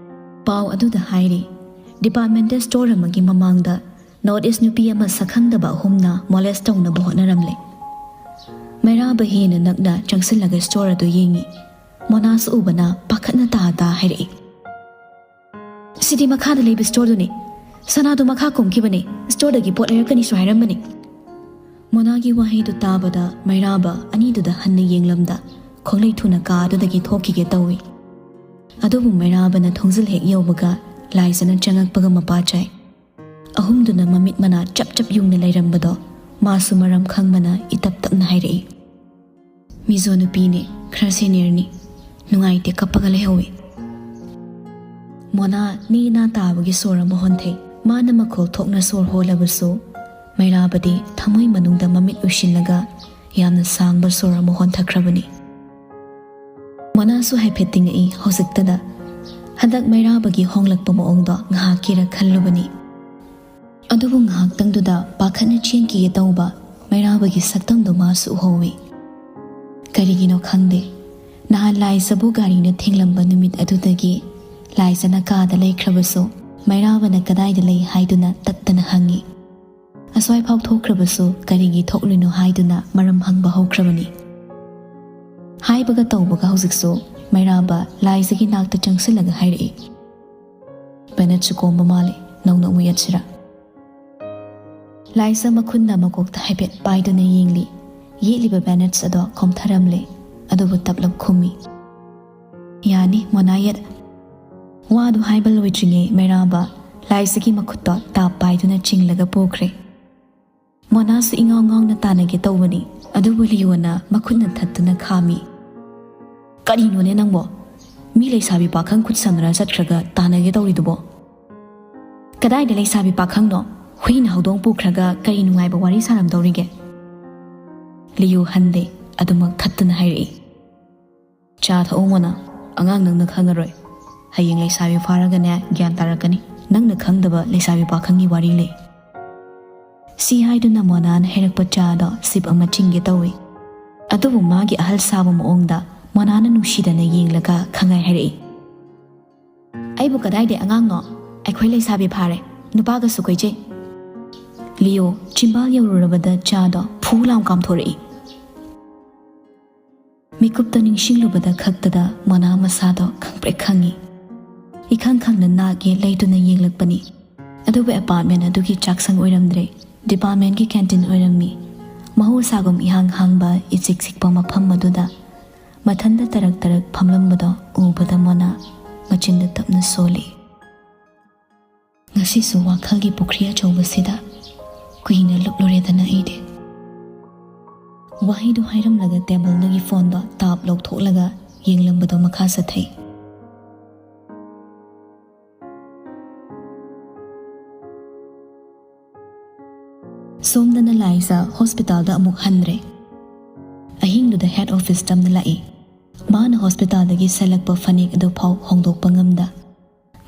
ꯄꯥꯎ ꯑꯗꯨꯗ ꯍꯥꯏꯔꯤ, ꯗꯤꯄꯥꯔꯠꯃꯦꯟꯇꯦꯜ ꯁ꯭ꯇꯣꯔ ꯑꯃꯒꯤ ꯃꯃꯥꯡꯗ ꯅꯣꯔꯠ ꯏꯁ ꯅꯨꯄꯤ ꯑꯃ ꯁꯛꯈꯪꯗꯕ ꯑꯍꯨꯝꯅ ꯃꯣꯂꯦꯁ ꯇꯧꯅꯕ ꯍꯣꯠꯅꯔꯝꯂꯦ꯫ ꯃꯩꯔꯥꯕ ꯍꯦꯟꯅ ꯅꯛꯅ ꯆꯪꯁꯤꯜꯂꯒ ꯁ꯭ꯇꯣꯔ ꯑꯗꯨ ꯌꯦꯡꯉꯤ꯫ ꯃꯣꯅꯥꯁꯨ ꯎꯕꯅ ꯄꯥꯈꯠꯅ ꯇꯥ ꯇꯥ ꯍꯥꯏꯔꯛꯏ, "ꯁꯤꯗꯤ ꯃꯈꯥꯗ ꯂꯩꯕ ꯁ꯭ꯇꯣꯔꯗꯨꯅꯤ꯫ ꯁꯅꯥꯗꯣ ꯃꯈꯥ ꯀꯨꯝꯈꯤꯕꯅꯤ, ꯁ꯭ꯇꯣꯔꯗꯒꯤ ꯄꯣꯠ ꯂꯩꯔꯛꯀꯅꯤꯁꯨ ꯍꯥꯏꯔꯝꯕꯅꯤ꯫" ꯃꯣꯅꯥꯒꯤ ꯋꯥꯍꯩꯗꯨ ꯇꯥꯕꯗ ꯃꯩꯔꯥꯕ ꯑꯅꯤꯗꯨꯗ ꯍꯟꯅ ꯌꯦꯡꯂꯝꯗ ꯈꯣꯡꯂꯩ ꯊꯨꯅ ꯀꯥ ꯑꯗꯨꯗꯒꯤ ꯊꯣꯛꯈꯤꯒꯦ ꯇꯧꯏ꯫ ꯑꯗꯨꯕꯨ ꯃꯩꯔꯥꯕꯅ ꯊꯣꯡꯖꯤꯜ ꯍꯦꯛ ꯌꯧꯕꯒ ꯂꯥꯏꯖꯅ ꯆꯪꯉꯛꯄꯒ ꯃꯄꯥ ꯆꯥꯏ꯫ ꯑꯍꯨꯝꯗꯨꯅ ꯃꯃꯤꯠ ꯃꯅꯥ ꯆꯞ ꯆꯞ ꯌꯨꯡꯅ ꯂꯩꯔꯝꯕꯗꯣ ꯃꯥꯁꯨ ꯃꯔꯝ ꯈꯪꯕꯅ ꯏꯇꯞ ꯇꯞꯅ ꯍꯥꯏꯔꯛꯏ, "ꯃꯤꯖꯣ ꯅꯨꯄꯤꯅꯦ, ꯈꯔ ꯁꯦꯅꯤꯌꯔꯅꯤ, ꯅꯨꯡꯉꯥꯏꯇꯦ, ꯀꯞꯄꯒ ꯂꯩꯍꯧꯋꯤ꯫" ꯃꯣꯅꯥ ꯅꯦ ꯅꯥ ꯇꯥꯕꯒꯤ ꯁꯣꯔ ꯑꯃ ꯍꯣꯟꯊꯩ꯫ ꯃꯥꯅ ꯃꯈꯣꯜ ꯊꯣꯛꯅ ꯁꯣꯔ ꯍꯣꯜꯂꯕꯁꯨ ꯃꯩꯔꯥꯕꯗꯤ ꯊꯃꯣꯏ ꯃꯅꯨꯡꯗ ꯃꯃꯤꯠ ꯎꯏꯁꯤꯜꯂꯒ ꯌꯥꯝꯅ ꯁꯥꯡꯕ ꯁꯣꯔ ꯑꯃ ꯍꯣꯟꯊꯈ꯭ꯔꯕꯅꯤ꯫ ꯃꯣꯅꯥꯁꯨ ꯍꯥꯏꯐꯦꯠ ꯇꯤꯡꯉꯛꯏ ꯍꯧꯖꯤꯛꯇꯗ꯫ ꯍꯟꯗꯛ ꯃꯩꯔꯥꯕꯒꯤ ꯍꯣꯡꯂꯛꯄ ꯃꯑꯣꯡꯗꯣ ꯉꯥꯏꯍꯥꯛꯀꯤꯔ ꯈꯜꯂꯨꯕꯅꯤ꯫ ꯑꯗꯨꯕꯨ ꯉꯥꯏꯍꯥꯛꯇꯪꯗꯨꯗ ꯄꯥꯈꯠꯅ ꯆꯦꯟꯈꯤꯒꯦ ꯇꯧꯕ ꯃꯩꯔꯥꯕꯒꯤ ꯁꯛꯇꯝꯗꯣ ꯃꯥꯁꯨ ꯎꯍꯧꯏ꯫ ꯀꯔꯤꯒꯤꯅꯣ ꯈꯪꯗꯦ, ꯅꯍꯥꯟ ꯂꯥꯏꯖꯕꯨ ꯒꯥꯔꯤꯅ ꯊꯦꯡꯂꯝꯕ ꯅꯨꯃꯤꯠ ꯑꯗꯨꯗꯒꯤ ꯂꯥꯏꯖꯅ ꯀꯥꯗ ꯂꯩꯈ꯭ꯔꯕꯁꯨ ꯃꯩꯔꯥꯕꯅ ꯀꯗꯥꯏꯗ ꯂꯩ ꯍꯥꯏꯗꯨꯅ ꯇꯠꯇꯅ ꯍꯪꯉꯤ꯫ ꯑꯁ꯭ꯋꯥꯏꯐꯥꯎ ꯊꯣꯛꯈ꯭ꯔꯕꯁꯨ ꯀꯔꯤꯒꯤ ꯊꯣꯛꯂꯤꯅꯣ ꯍꯥꯏꯗꯨꯅ ꯃꯔꯝ ꯍꯪꯕ ꯍꯧꯈ꯭ꯔꯕꯅꯤ꯫ ꯍꯥꯏꯕꯒ ꯇꯧꯕꯒ ꯍꯧꯖꯤꯛꯁꯨ ꯃꯩꯔꯥꯕ ꯂꯥꯏꯖꯒꯤ ꯅꯥꯛꯇ ꯆꯪꯁꯤꯜꯂꯒ ꯍꯥꯏꯔꯛꯏ, "ꯕꯦꯅꯦꯠꯁꯨ ꯀꯣꯝꯕ ꯃꯥꯜꯂꯦ, ꯅꯧꯅ ꯑꯃꯨꯛ ꯌꯦꯠꯁꯤꯔꯥ?" ꯂꯥꯏꯖ ꯃꯈꯨꯟꯅ ꯃꯀꯣꯛꯇ ꯍꯥꯏꯐꯦꯠ ꯄꯥꯏꯗꯨꯅ ꯌꯦꯡꯂꯤ꯫ ꯌꯦꯠꯂꯤꯕ ꯕꯦꯅꯦꯠꯁ ꯑꯗꯣ ꯀꯣꯝꯊꯔꯝꯂꯦ, ꯑꯗꯨꯕꯨ ꯇꯞꯂꯞ ꯈꯨꯝꯃꯤ, "ꯌꯥꯅꯤ, ꯃꯣꯅꯥ ꯌꯦꯠ꯫" ꯋꯥꯗꯨ ꯍꯥꯏꯕ ꯂꯣꯏꯗ꯭ꯔꯤꯉꯩ ꯃꯩꯔꯥꯕ ꯂꯥꯏꯖꯒꯤ ꯃꯈꯨꯠꯇꯣ ꯇꯥꯞ ꯄꯥꯏꯗꯨꯅ ꯆꯤꯡꯂꯒ ꯄꯨꯈ꯭ꯔꯦ꯫ ꯃꯣꯅꯥꯁꯨ ꯏꯉꯥꯎ ꯉꯥꯎꯅ ꯇꯥꯟꯅꯒꯦ ꯇꯧꯕꯅꯤ, ꯑꯗꯨꯕꯨ ꯂꯤꯌꯣꯅ ꯃꯈꯨꯠꯅ ꯊꯠꯇꯨꯅ ꯈꯥꯝꯃꯤ꯫ "ꯀꯔꯤꯅꯣꯅꯦ ꯅꯪꯕꯣ? ꯃꯤ ꯂꯩꯁꯥꯕꯤ ꯄꯥꯈꯪ ꯈꯨꯠ ꯁꯝꯅꯔ ꯆꯠꯈ꯭ꯔꯒ ꯇꯥꯟꯅꯒꯦ ꯇꯧꯔꯤꯗꯨꯕꯣ?" "ꯀꯗꯥꯏꯗ ꯂꯩꯁꯥꯕꯤ ꯄꯥꯈꯪꯅꯣ? ꯍꯨꯏꯅ ꯍꯧꯗꯣꯡ ꯄꯨꯈ꯭ꯔꯒ ꯀꯔꯤ ꯅꯨꯡꯉꯥꯏꯕ ꯋꯥꯔꯤ ꯁꯥꯔꯝꯗꯧꯔꯤꯒꯦ?" ꯂꯤꯌꯣ ꯍꯟꯗꯦ, ꯑꯗꯨꯃꯛ ꯊꯠꯇꯨꯅ ꯍꯥꯏꯔꯛꯏ꯫ "ꯆꯥ ꯊꯛꯑꯣ ꯃꯣꯅꯥ, ꯑꯉꯥꯡ ꯅꯪꯅ ꯈꯪꯉꯔꯣꯏ꯫ ꯍꯌꯦꯡ ꯂꯩꯁꯥꯕꯤ ꯐꯥꯔꯒꯅꯦ ꯒ꯭ꯌꯥꯟ ꯇꯥꯔꯛꯀꯅꯤ꯫ ꯅꯪꯅ ꯈꯪꯗꯕ ꯂꯩꯁꯥꯕꯤ ꯄꯥꯈꯪꯒꯤ ꯋꯥꯔꯤ ꯂꯩ꯫" ꯁꯤ ꯍꯥꯏꯗꯨꯅ ꯃꯣꯅꯥꯅ ꯍꯩꯔꯛꯄ ꯆꯥꯗꯣ ꯁꯤꯞ ꯑꯃ ꯆꯤꯡꯒꯦ ꯇꯧꯏ꯫ ꯑꯗꯨꯕꯨ ꯃꯥꯒꯤ ꯑꯍꯜ ꯁꯥꯕ ꯃꯑꯣꯡꯗ ꯃꯣꯅꯥꯅ ꯅꯨꯡꯁꯤꯗꯅ ꯌꯦꯡꯂꯒ ꯈꯪꯍꯥꯏ ꯍꯥꯏꯔꯛꯏ꯫ "ꯑꯩꯕꯨ ꯀꯗꯥꯏꯗꯩ ꯑꯉꯥꯡꯅꯣ? ꯑꯩꯈꯣꯏ ꯂꯩꯁꯥꯕꯤ ꯐꯥꯔꯦ, ꯅꯨꯄꯥꯒꯁꯨ ꯀꯣꯏꯖꯩ꯫" ꯂꯤꯌꯣ ꯆꯤꯝꯕꯥꯜ ꯌꯧꯔꯨꯔꯕꯗ ꯆꯥꯗꯣ ꯐꯨ ꯂꯥꯎ ꯀꯥꯝꯊꯣꯔꯛꯏ꯫ ꯃꯤꯀꯨꯞꯇ ꯅꯤꯡꯁꯤꯡꯂꯨꯕꯗ ꯈꯛꯇꯗ ꯃꯣꯅꯥ ꯃꯁꯥꯗꯣ ꯈꯪꯄ꯭ꯔꯦꯛ ꯈꯪꯉꯤ꯫ ꯏꯈꯪ ꯈꯪꯅ ꯅꯥꯛ ꯌꯦꯠ ꯂꯩꯗꯨꯅ ꯌꯦꯡꯂꯛꯄꯅꯤ꯫ ꯑꯗꯨꯕꯨ ꯑꯦꯄꯥꯔꯠꯃꯦꯟ ꯑꯗꯨꯒꯤ ꯆꯥꯛꯁꯪ ꯑꯣꯏꯔꯝꯗ꯭ꯔꯦ, ꯗꯤꯄꯥꯔꯠꯃꯦꯟꯒꯤ ꯀꯦꯟꯇꯤꯟ ꯑꯣꯏꯔꯝꯃꯤ꯫ ꯃꯍꯧꯁꯥꯒꯨꯝ ꯏꯍꯥꯡ ꯍꯥꯡꯕ, ꯏꯆꯤꯛ ꯆꯤꯛꯄ ꯃꯐꯝ ꯑꯗꯨꯗ ꯃꯊꯟꯇ ꯇꯔꯛ ꯇꯔꯛ ꯐꯝꯂꯝꯕꯗꯣ ꯎꯕꯗ ꯃꯣꯅꯥ ꯃꯆꯤꯟꯗ ꯇꯞꯅ ꯁꯣꯜꯂꯤ꯫ ꯉꯁꯤꯁꯨ ꯋꯥꯈꯜꯒꯤ ꯄꯨꯈ꯭ꯔꯤ ꯑꯆꯧꯕꯁꯤꯗ ꯀꯨꯏꯅ ꯂꯨꯞꯂꯨꯔꯦꯗꯅ ꯑꯩꯗꯤ꯫ ꯋꯥꯍꯩꯗꯨ ꯍꯥꯏꯔꯝꯂꯒ ꯇꯦꯕꯜꯗꯒꯤ ꯐꯣꯟꯗꯣ ꯇꯥꯞ ꯂꯧꯊꯣꯛꯂꯒ ꯌꯦꯡꯂꯝꯕꯗꯣ ꯃꯈꯥ ꯆꯠꯊꯩ꯫ ꯁꯣꯝꯗꯅ ꯂꯥꯏꯖ ꯍꯣꯁꯄꯤꯇꯥꯜꯗ ꯑꯃꯨꯛ ꯍꯟꯗ꯭ꯔꯦ꯫ ꯑꯍꯤꯡꯗꯨꯗ ꯍꯦꯗ ꯑꯣꯐꯤꯁ ꯇꯝꯅ ꯂꯥꯛꯏ꯫ ꯃꯥꯅ ꯍꯣꯁꯄꯤꯇꯥꯜꯗꯒꯤ ꯁꯦꯠꯂꯛꯄ ꯐꯅꯦꯛ ꯑꯗꯨ ꯐꯥꯎ ꯍꯣꯡꯗꯣꯛꯄ ꯉꯝꯗ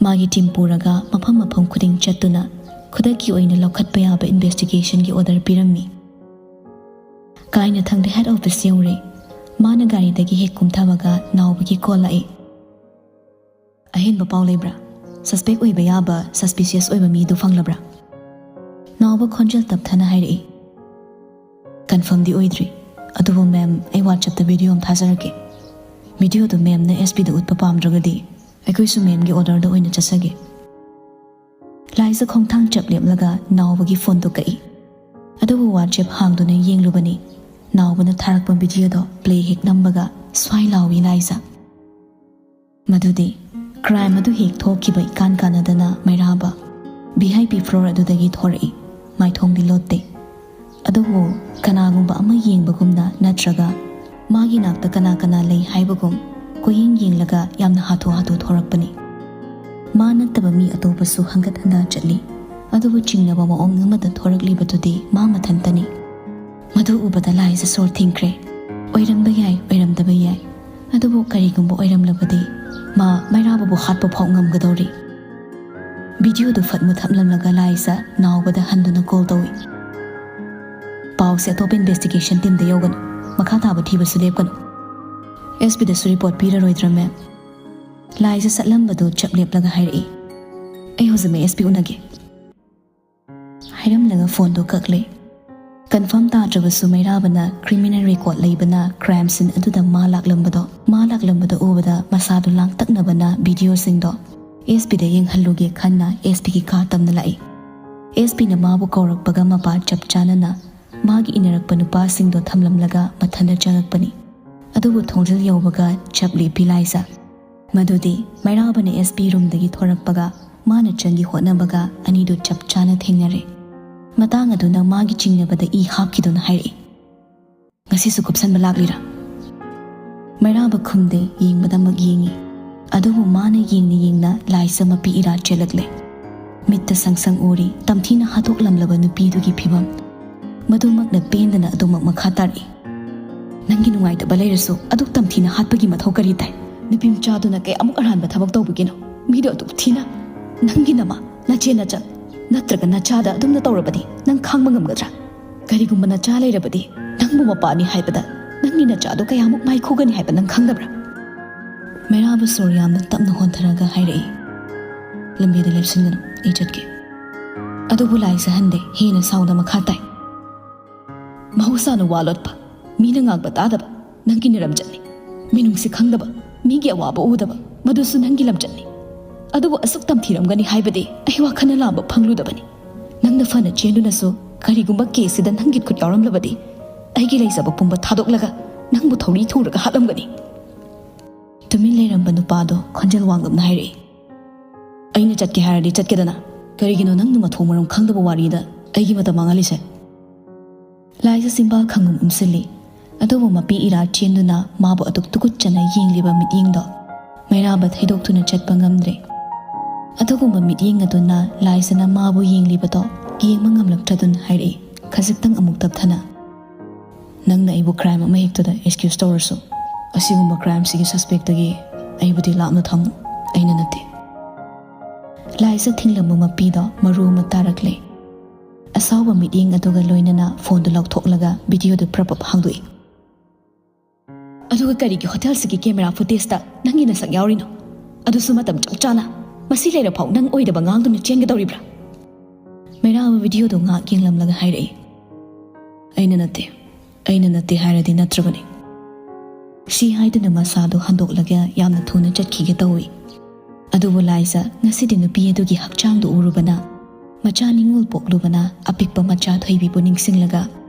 ꯃꯥꯒꯤ ꯇꯤꯝ ꯄꯨꯔꯒ ꯃꯐꯝ ꯃꯐꯝ ꯈꯨꯗꯤꯡ ꯆꯠꯇꯨꯅ ꯈꯨꯗꯛꯀꯤ ꯑꯣꯏꯅ ꯂꯧꯈꯠꯄ ꯌꯥꯕ ꯏꯟꯚꯦꯁꯇꯤꯒꯦꯁꯟꯒꯤ ꯑꯣꯔꯗꯔ ꯄꯤꯔꯝꯃꯤ꯫ ꯀꯥꯏꯅꯊꯪꯗ ꯍꯦꯗ ꯑꯣꯐꯤꯁ ꯌꯧꯔꯦ꯫ ꯃꯥꯅ ꯒꯥꯔꯤꯗꯒꯤ ꯍꯦꯛ ꯀꯨꯝꯊꯕꯒ ꯅꯥꯎꯕꯒꯤ ꯀꯣꯜ ꯂꯥꯛꯏ꯫ "ꯑꯍꯦꯟꯕ ꯄꯥꯎ ꯂꯩꯕ꯭ꯔꯥ? ꯁꯁꯄꯦꯛ ꯑꯣꯏꯕ ꯌꯥꯕ, ꯁꯁꯄꯤꯁꯤꯌꯁ ꯑꯣꯏꯕ ꯃꯤꯗꯨ ꯐꯪꯂꯕ꯭ꯔꯥ?" ꯅꯥꯎꯕ ꯈꯣꯟꯖꯦꯜ ꯇꯞꯊꯅ ꯍꯥꯏꯔꯛꯏ꯫ "ꯀꯟꯐꯔꯝꯗꯤ ꯑꯣꯏꯗ꯭ꯔꯤ, ꯑꯗꯨꯕꯨ ꯃꯦꯝ, ꯑꯩ ꯋꯥꯆꯞꯇ ꯚꯤꯗꯤꯑꯣ ꯑꯃ ꯊꯥꯖꯔꯛꯀꯦ꯫ ꯚꯤꯗꯤꯑꯣꯗꯨ ꯃꯦꯝꯅ ꯑꯦꯁ ꯄꯤꯗ ꯎꯠꯄ ꯄꯥꯝꯗ꯭ꯔꯒꯗꯤ ꯑꯩꯈꯣꯏꯁꯨ ꯃꯦꯝꯒꯤ ꯑꯣꯔꯗꯔꯗ ꯑꯣꯏꯅ ꯆꯠꯆꯒꯦ꯫" ꯂꯥꯏꯖ ꯈꯣꯡꯊꯥꯡ ꯆꯞ ꯂꯦꯞꯂꯒ ꯅꯥꯎꯕꯒꯤ ꯐꯣꯟꯗꯨ ꯀꯛꯏ꯫ ꯑꯗꯨꯕꯨ ꯋꯥꯆꯦꯞ ꯍꯥꯡꯗꯨꯅ ꯌꯦꯡꯂꯨꯕꯅꯤ꯫ ꯅꯥꯎꯕꯅ ꯊꯥꯔꯛꯄ ꯚꯤꯗꯤꯑꯣꯗꯣ ꯄ꯭ꯂꯦ ꯍꯦꯛ ꯅꯝꯕꯒ ꯁ꯭ꯋꯥꯏ ꯂꯥꯎꯏ ꯂꯥꯏꯖ꯫ ꯃꯗꯨꯗꯤ ꯀ꯭ꯔꯥꯏꯝ ꯑꯗꯨ ꯍꯦꯛ ꯊꯣꯛꯈꯤꯕ ꯏꯀꯥꯟ ꯀꯥꯟꯅꯗꯅ ꯃꯩꯔꯥꯕ ꯚꯤ ꯑꯥꯏ ꯄꯤ ꯐ꯭ꯂꯣꯔ ꯑꯗꯨꯗꯒꯤ ꯊꯣꯔꯛꯏ꯫ ꯃꯥꯏꯊꯣꯡꯗꯤ ꯂꯣꯠꯇꯦ꯫ ꯑꯗꯨꯕꯨ ꯀꯅꯥꯒꯨꯝꯕ ꯑꯃ ꯌꯦꯡꯕꯒꯨꯝꯅ ꯅꯠꯇ꯭ꯔꯒ ꯃꯥꯒꯤ ꯅꯥꯛꯇ ꯀꯅꯥ ꯀꯅꯥ ꯂꯩ ꯍꯥꯏꯕꯒꯨꯝ ꯀꯣꯏꯌꯦꯡ ꯌꯦꯡꯂꯒ ꯌꯥꯝꯅ ꯍꯥꯊꯨ ꯍꯥꯊꯨ ꯊꯣꯔꯛꯄꯅꯤ꯫ ꯃꯥ ꯅꯠꯇꯕ ꯃꯤ ꯑꯇꯣꯞꯄꯁꯨ ꯍꯪꯒꯠ ꯍꯟꯗ ꯆꯠꯂꯤ꯫ ꯑꯗꯨꯕꯨ ꯆꯤꯡꯅꯕ ꯃꯑꯣꯡ ꯑꯃꯗ ꯊꯣꯔꯛꯂꯤꯕꯗꯨꯗꯤ ꯃꯥ ꯃꯊꯟꯇꯅꯤ꯫ ꯃꯗꯨ ꯎꯕꯗ ꯂꯥꯏꯖ ꯁꯣꯔ ꯊꯤꯡꯈ꯭ꯔꯦ꯫ ꯑꯣꯏꯔꯝꯕ ꯌꯥꯏ, ꯑꯣꯏꯔꯝꯗꯕ ꯌꯥꯏ꯫ ꯑꯗꯨꯕꯨ ꯀꯔꯤꯒꯨꯝꯕ ꯑꯣꯏꯔꯝꯂꯕꯗꯤ ꯃꯥ ꯃꯩꯔꯥꯕꯕꯨ ꯍꯥꯠꯄ ꯐꯥꯎ ꯉꯝꯒꯗꯧꯔꯤ꯫ ꯚꯤꯗꯤꯑꯣꯗꯨ ꯐꯠ ꯃꯨꯊꯠꯂꯝꯂꯒ ꯂꯥꯏꯖ ꯅꯥꯎꯕꯗ ꯍꯟꯗꯨꯅ ꯀꯣꯜ ꯇꯧꯏ꯫ "ꯄꯥꯎꯁꯦ ꯑꯇꯣꯞꯄ ꯏꯟꯚꯦꯁꯇꯤꯒꯦꯁꯟ ꯇꯤꯝꯗ ꯌꯧꯒꯅꯨ꯫ ꯃꯈꯥ ꯇꯥꯕ ꯊꯤꯕꯁꯨ ꯂꯦꯞꯀꯅꯨ꯫ ꯑꯦꯁ ꯄꯤꯗꯁꯨ ꯔꯤꯄꯣꯔꯠ ꯄꯤꯔꯔꯣꯏꯗ꯭ꯔꯥ, ꯃꯦꯝ? ꯂꯥꯏꯖ ꯆꯠꯂꯝꯕꯗꯨ ꯆꯞ ꯂꯦꯞꯂꯒ ꯍꯥꯏꯔꯛꯏ꯫ ꯑꯩ ꯍꯧꯖꯤꯛꯃꯛ ꯑꯦꯁ ꯄꯤ ꯎꯅꯒꯦ꯫ ꯍꯥꯏꯔꯝꯂꯒ ꯐꯣꯟꯗꯣ ꯀꯛꯂꯦ꯫ ꯀꯟꯐꯥꯔꯝ ꯇꯥꯗ꯭ꯔꯕꯁꯨ ꯃꯩꯔꯥꯕꯅ ꯀ꯭ꯔꯤꯃꯤꯅꯦꯜ ꯔꯦꯀꯣꯔꯗ ꯂꯩꯕꯅ ꯀ꯭ꯔꯥꯏꯝ ꯁꯤꯟ ꯑꯗꯨꯗ ꯃꯥ ꯂꯥꯛꯂꯝꯕꯗꯣ, ꯃꯥ ꯂꯥꯛꯂꯝꯕꯗꯣ ꯎꯕꯗ ꯃꯁꯥꯗꯨ ꯂꯥꯡꯇꯛꯅꯕꯅ ꯚꯤꯗꯤꯑꯣꯁꯤꯡꯗꯣ ꯑꯦꯁ ꯄꯤꯗ ꯌꯦꯡꯍꯜꯂꯨꯒꯦ ꯈꯟꯅ ꯑꯦꯁ ꯄꯤꯒꯤ ꯀꯥ ꯇꯝꯅ ꯂꯥꯛꯏ꯫ ꯑꯦꯁ ꯄꯤꯅ ꯃꯥꯕꯨ ꯀꯧꯔꯛꯄꯒ ꯃꯄꯥ ꯆꯞ ꯆꯥꯅꯅ ꯃꯥꯒꯤ ꯏꯟꯅꯔꯛꯄ ꯅꯨꯄꯥꯁꯤꯡꯗꯣ ꯊꯝꯂꯝꯂꯒ ꯃꯊꯟꯇ ꯆꯪꯉꯛꯄꯅꯤ꯫ ꯑꯗꯨꯕꯨ ꯊꯣꯡꯖꯤꯜ ꯌꯧꯕꯒ ꯆꯞ ꯂꯦꯞꯄꯤ ꯂꯥꯏꯖ꯫ ꯃꯗꯨꯗꯤ ꯃꯩꯔꯥꯕꯅ ꯑꯦꯁ ꯄꯤ ꯔꯨꯝꯗꯒꯤ ꯊꯣꯔꯛꯄꯒ ꯃꯥꯅ ꯆꯪꯒꯤ ꯍꯣꯠꯅꯕꯒ ꯑꯅꯤꯗꯨ ꯆꯞ ꯆꯥꯅ ꯊꯦꯡꯅꯔꯦ꯫ ꯃꯇꯥꯡ ꯑꯗꯨꯅ ꯃꯥꯒꯤ ꯆꯤꯡꯅꯕꯗ ꯏ ꯍꯥꯞꯈꯤꯗꯨꯅ ꯍꯥꯏꯔꯛꯏ, "ꯉꯁꯤꯁꯨ ꯀꯨꯞꯁꯟꯕ ꯂꯥꯛꯂꯤꯔꯥ?" ꯃꯩꯔꯥꯕ ꯈꯨꯝꯗꯦ, ꯌꯦꯡꯕꯗꯃꯛ ꯌꯦꯡꯉꯤ꯫ ꯑꯗꯨꯕꯨ ꯃꯥꯅ ꯌꯦꯡꯅ ꯌꯦꯡꯅ ꯂꯥꯏꯖ ꯃꯄꯤ ꯏꯔꯥ ꯆꯦꯜꯂꯛꯂꯦ꯫ ꯃꯤꯠꯇ ꯁꯪ ꯁꯪ ꯎꯔꯤ ꯇꯝꯊꯤꯅ ꯍꯥꯠꯇꯣꯛꯂꯝꯂꯕ ꯅꯨꯄꯤꯗꯨꯒꯤ ꯐꯤꯕꯝ꯫ ꯃꯗꯨꯃꯛꯅ ꯄꯦꯟꯗꯅ ꯑꯗꯨꯃꯛ ꯃꯈꯥ ꯇꯥꯔꯛꯏ, "ꯅꯪꯒꯤ ꯅꯨꯡꯉꯥꯏꯇꯕ ꯂꯩꯔꯁꯨ ꯑꯗꯨꯛ ꯇꯝꯊꯤꯅ ꯍꯥꯠꯄꯒꯤ ꯃꯊꯧ ꯀꯔꯤ ꯇꯥꯏ? ꯅꯨꯄꯤ ꯃꯆꯥꯗꯨꯅ ꯀꯌꯥꯃꯨꯛ ꯑꯔꯥꯟꯕ ꯊꯕꯛ ꯇꯧꯕꯒꯤꯅꯣ? ꯃꯤꯗꯣ ꯑꯗꯨꯛ ꯊꯤꯅ? ꯅꯪꯒꯤ ꯅꯃꯥ, ꯅꯆꯦ ꯅꯆꯟ, ꯅꯠꯇ꯭ꯔꯒ ꯅꯆꯥꯗ ꯑꯗꯨꯝꯅ ꯇꯧꯔꯕꯗꯤ ꯅꯪ ꯈꯥꯡꯕ ꯉꯝꯒꯗ꯭ꯔꯥ? ꯀꯔꯤꯒꯨꯝꯕ ꯅꯆꯥ ꯂꯩꯔꯕꯗꯤ ꯅꯪꯕꯨ ꯃꯄꯥꯅꯤ ꯍꯥꯏꯕꯗ ꯅꯪꯒꯤ ꯅꯆꯥꯗꯣ ꯀꯌꯥꯃꯨꯛ ꯃꯥꯏꯈꯨꯒꯅꯤ ꯍꯥꯏꯕ ꯅꯪ ꯈꯪꯗꯕ꯭ꯔꯥ?" ꯃꯩꯔꯥꯕ ꯁꯣꯔ ꯌꯥꯝꯅ ꯇꯞꯅ ꯍꯣꯟꯊꯔꯒ ꯍꯥꯏꯔꯛꯏ, "ꯂꯝꯕꯤꯗ ꯂꯦꯞꯁꯤꯟꯒꯅꯨ, ꯑꯩ ꯆꯠꯀꯦ"꯫ ꯑꯗꯨꯕꯨ ꯂꯥꯏꯖ ꯍꯟꯗꯦ, ꯍꯦꯟꯅ ꯁꯥꯎꯅ ꯃꯈꯥ ꯇꯥꯏ, "ꯃꯍꯧꯁꯥꯅ ꯋꯥ ꯂꯣꯠꯄ, ꯃꯤꯅ ꯉꯥꯡꯕ ꯇꯥꯗꯕ, ꯅꯪꯒꯤ ꯅꯔꯝꯆꯠꯅꯤ꯫ ꯃꯤꯅꯨꯡꯁꯤ ꯈꯪꯗꯕ, ꯃꯤꯒꯤ ꯑꯋꯥꯕ ꯎꯗꯕ, ꯃꯗꯨꯁꯨ ꯅꯪꯒꯤ ꯂꯝꯆꯠꯅꯤ꯫ ꯑꯗꯨꯕꯨ ꯑꯁꯨꯛ ꯇꯝꯊꯤꯔꯝꯒꯅꯤ ꯍꯥꯏꯕꯗꯤ ꯑꯩ ꯋꯥꯈꯜꯅ ꯂꯥꯝꯕ ꯐꯪꯂꯨꯗꯕꯅꯤ꯫ ꯅꯪꯅ ꯐꯅ ꯆꯦꯟꯗꯨꯅꯁꯨ ꯀꯔꯤꯒꯨꯝꯕ ꯀꯦꯁꯁꯤꯗ ꯅꯪꯒꯤ ꯈꯨꯠ ꯌꯥꯎꯔꯝꯂꯕꯗꯤ ꯑꯩꯒꯤ ꯂꯩꯖꯕ ꯄꯨꯝꯕ ꯊꯥꯗꯣꯛꯂꯒ ꯅꯪꯕꯨ ꯊꯧꯔꯤ ꯊꯨꯔꯒ ꯍꯥꯠꯂꯝꯒꯅꯤ"꯫ ꯇꯨꯃꯤꯟ ꯂꯩꯔꯝꯕ ꯅꯨꯄꯥꯗꯣ ꯈꯣꯟꯖꯦꯜ ꯋꯥꯡꯂꯞꯅ ꯍꯥꯏꯔꯛꯏ, "ꯑꯩꯅ ꯆꯠꯀꯦ ꯍꯥꯏꯔꯗꯤ ꯆꯠꯀꯦꯗꯅ꯫ ꯀꯔꯤꯒꯤꯅꯣ ꯅꯪꯅ ꯃꯊꯣꯡ ꯃꯔꯝ ꯈꯪꯗꯕ ꯋꯥꯔꯤꯗ ꯑꯩꯒꯤ ꯃꯇꯝ ꯃꯥꯡꯍꯜꯂꯤꯁꯦ?" ꯂꯥꯏꯖ ꯆꯤꯝꯕꯥꯜ ꯈꯪꯉꯨꯝ ꯎꯝꯁꯤꯜꯂꯤ꯫ ꯑꯗꯨꯕꯨ ꯃꯄꯤ ꯏꯔꯥ ꯆꯦꯟꯗꯨꯅ ꯃꯥꯕꯨ ꯑꯗꯨꯛ ꯇꯨꯀꯨꯠꯆꯅ ꯌꯦꯡꯂꯤꯕ ꯃꯤꯠꯌꯦꯡꯗꯣ ꯃꯩꯔꯥꯕ ꯊꯩꯗꯣꯛꯇꯨꯅ ꯆꯠꯄ ꯉꯝꯗ꯭ꯔꯦ꯫ ꯑꯗꯨꯒꯨꯝꯕ ꯃꯤꯠꯌꯦꯡ ꯑꯗꯨꯅ ꯂꯥꯏꯖꯅ ꯃꯥꯕꯨ ꯌꯦꯡꯂꯤꯕꯗꯣ ꯌꯦꯡꯕ ꯉꯝꯂꯛꯇ꯭ꯔꯗꯨꯅ ꯍꯥꯏꯔꯛꯏ, ꯈꯖꯤꯛꯇꯪ ꯑꯃꯨꯛ ꯇꯞꯊꯅ, "ꯅꯪꯅ ꯑꯩꯕꯨ ꯀ꯭ꯔꯥꯏꯝ ꯑꯃ ꯍꯦꯛꯇꯗ ꯑꯦꯛꯁꯀ꯭ꯌꯨꯁ ꯇꯧꯔꯁꯨ, ꯑꯁꯤꯒꯨꯝꯕ ꯀ꯭ꯔꯥꯏꯝꯁꯤꯒꯤ ꯁꯁꯄꯦꯛꯇꯒꯤ ꯑꯩꯕꯨꯗꯤ ꯂꯥꯞꯅ ꯊꯝꯃꯨ, ꯑꯩꯅ ꯅꯠꯇꯦ"꯫ ꯂꯥꯏꯖ ꯊꯤꯡꯂꯝꯕ ꯃꯄꯤꯗꯣ ꯃꯔꯨ ꯑꯃ ꯇꯥꯔꯛꯂꯦ꯫ ꯑꯁꯥꯎꯕ ꯃꯤꯠꯌꯦꯡ ꯑꯗꯨꯒ ꯂꯣꯏꯅꯅ ꯐꯣꯟꯗꯨ ꯂꯧꯊꯣꯛꯂꯒ ꯚꯤꯗꯤꯑꯣꯗꯨ ꯄ꯭ꯔꯞ ꯄ꯭ꯔꯞ ꯍꯥꯡꯗꯣꯛꯏ꯫ ꯑꯗꯨꯒ ꯀꯔꯤꯒꯤ ꯍꯣꯇꯦꯜꯁꯤꯒꯤ ꯀꯦꯃꯦꯔꯥ ꯐꯨꯇꯦꯖꯇ ꯅꯪꯒꯤ ꯅꯁꯛ ꯌꯥꯎꯔꯤꯅꯣ? ꯑꯗꯨꯁꯨ ꯃꯇꯝ ꯆꯞ ꯆꯥꯅ꯫ ꯃꯁꯤ ꯂꯩꯔꯐꯥꯎ ꯅꯪ ꯑꯣꯏꯗꯕ ꯉꯥꯡꯗꯨꯅ ꯆꯦꯟꯒꯗꯧꯔꯤꯕ꯭ꯔꯥ? ꯃꯩꯔꯥꯕ ꯚꯤꯗꯤꯑꯣꯗꯣ ꯉꯥꯏꯍꯥꯛ ꯌꯦꯡꯂꯝꯂꯒ ꯍꯥꯏꯔꯛꯏ, "ꯑꯩꯅ ꯅꯠꯇꯦ, ꯑꯩꯅ ꯅꯠꯇꯦ ꯍꯥꯏꯔꯗꯤ ꯅꯠꯇ꯭ꯔꯕꯅꯤ"꯫ ꯁꯤ ꯍꯥꯏꯗꯨꯅ ꯃꯁꯥꯗꯣ ꯍꯟꯗꯣꯛꯂꯒ ꯌꯥꯝꯅ ꯊꯨꯅ ꯆꯠꯈꯤꯒꯦ ꯇꯧꯏ꯫ ꯑꯗꯨꯕꯨ ꯂꯥꯏꯖ ꯉꯁꯤꯗꯤ ꯅꯨꯄꯤ ꯑꯗꯨꯒꯤ ꯍꯛꯆꯥꯡꯗꯨ ꯎꯔꯨꯕꯅ, ꯃꯆꯥ ꯅꯤꯉꯣꯜ ꯄꯣꯛꯂꯨꯕꯅ ꯑꯄꯤꯛꯄ ꯃꯆꯥ ꯊꯣꯏꯕꯤꯕꯨ ꯅꯤꯡꯁꯤꯡꯂꯒ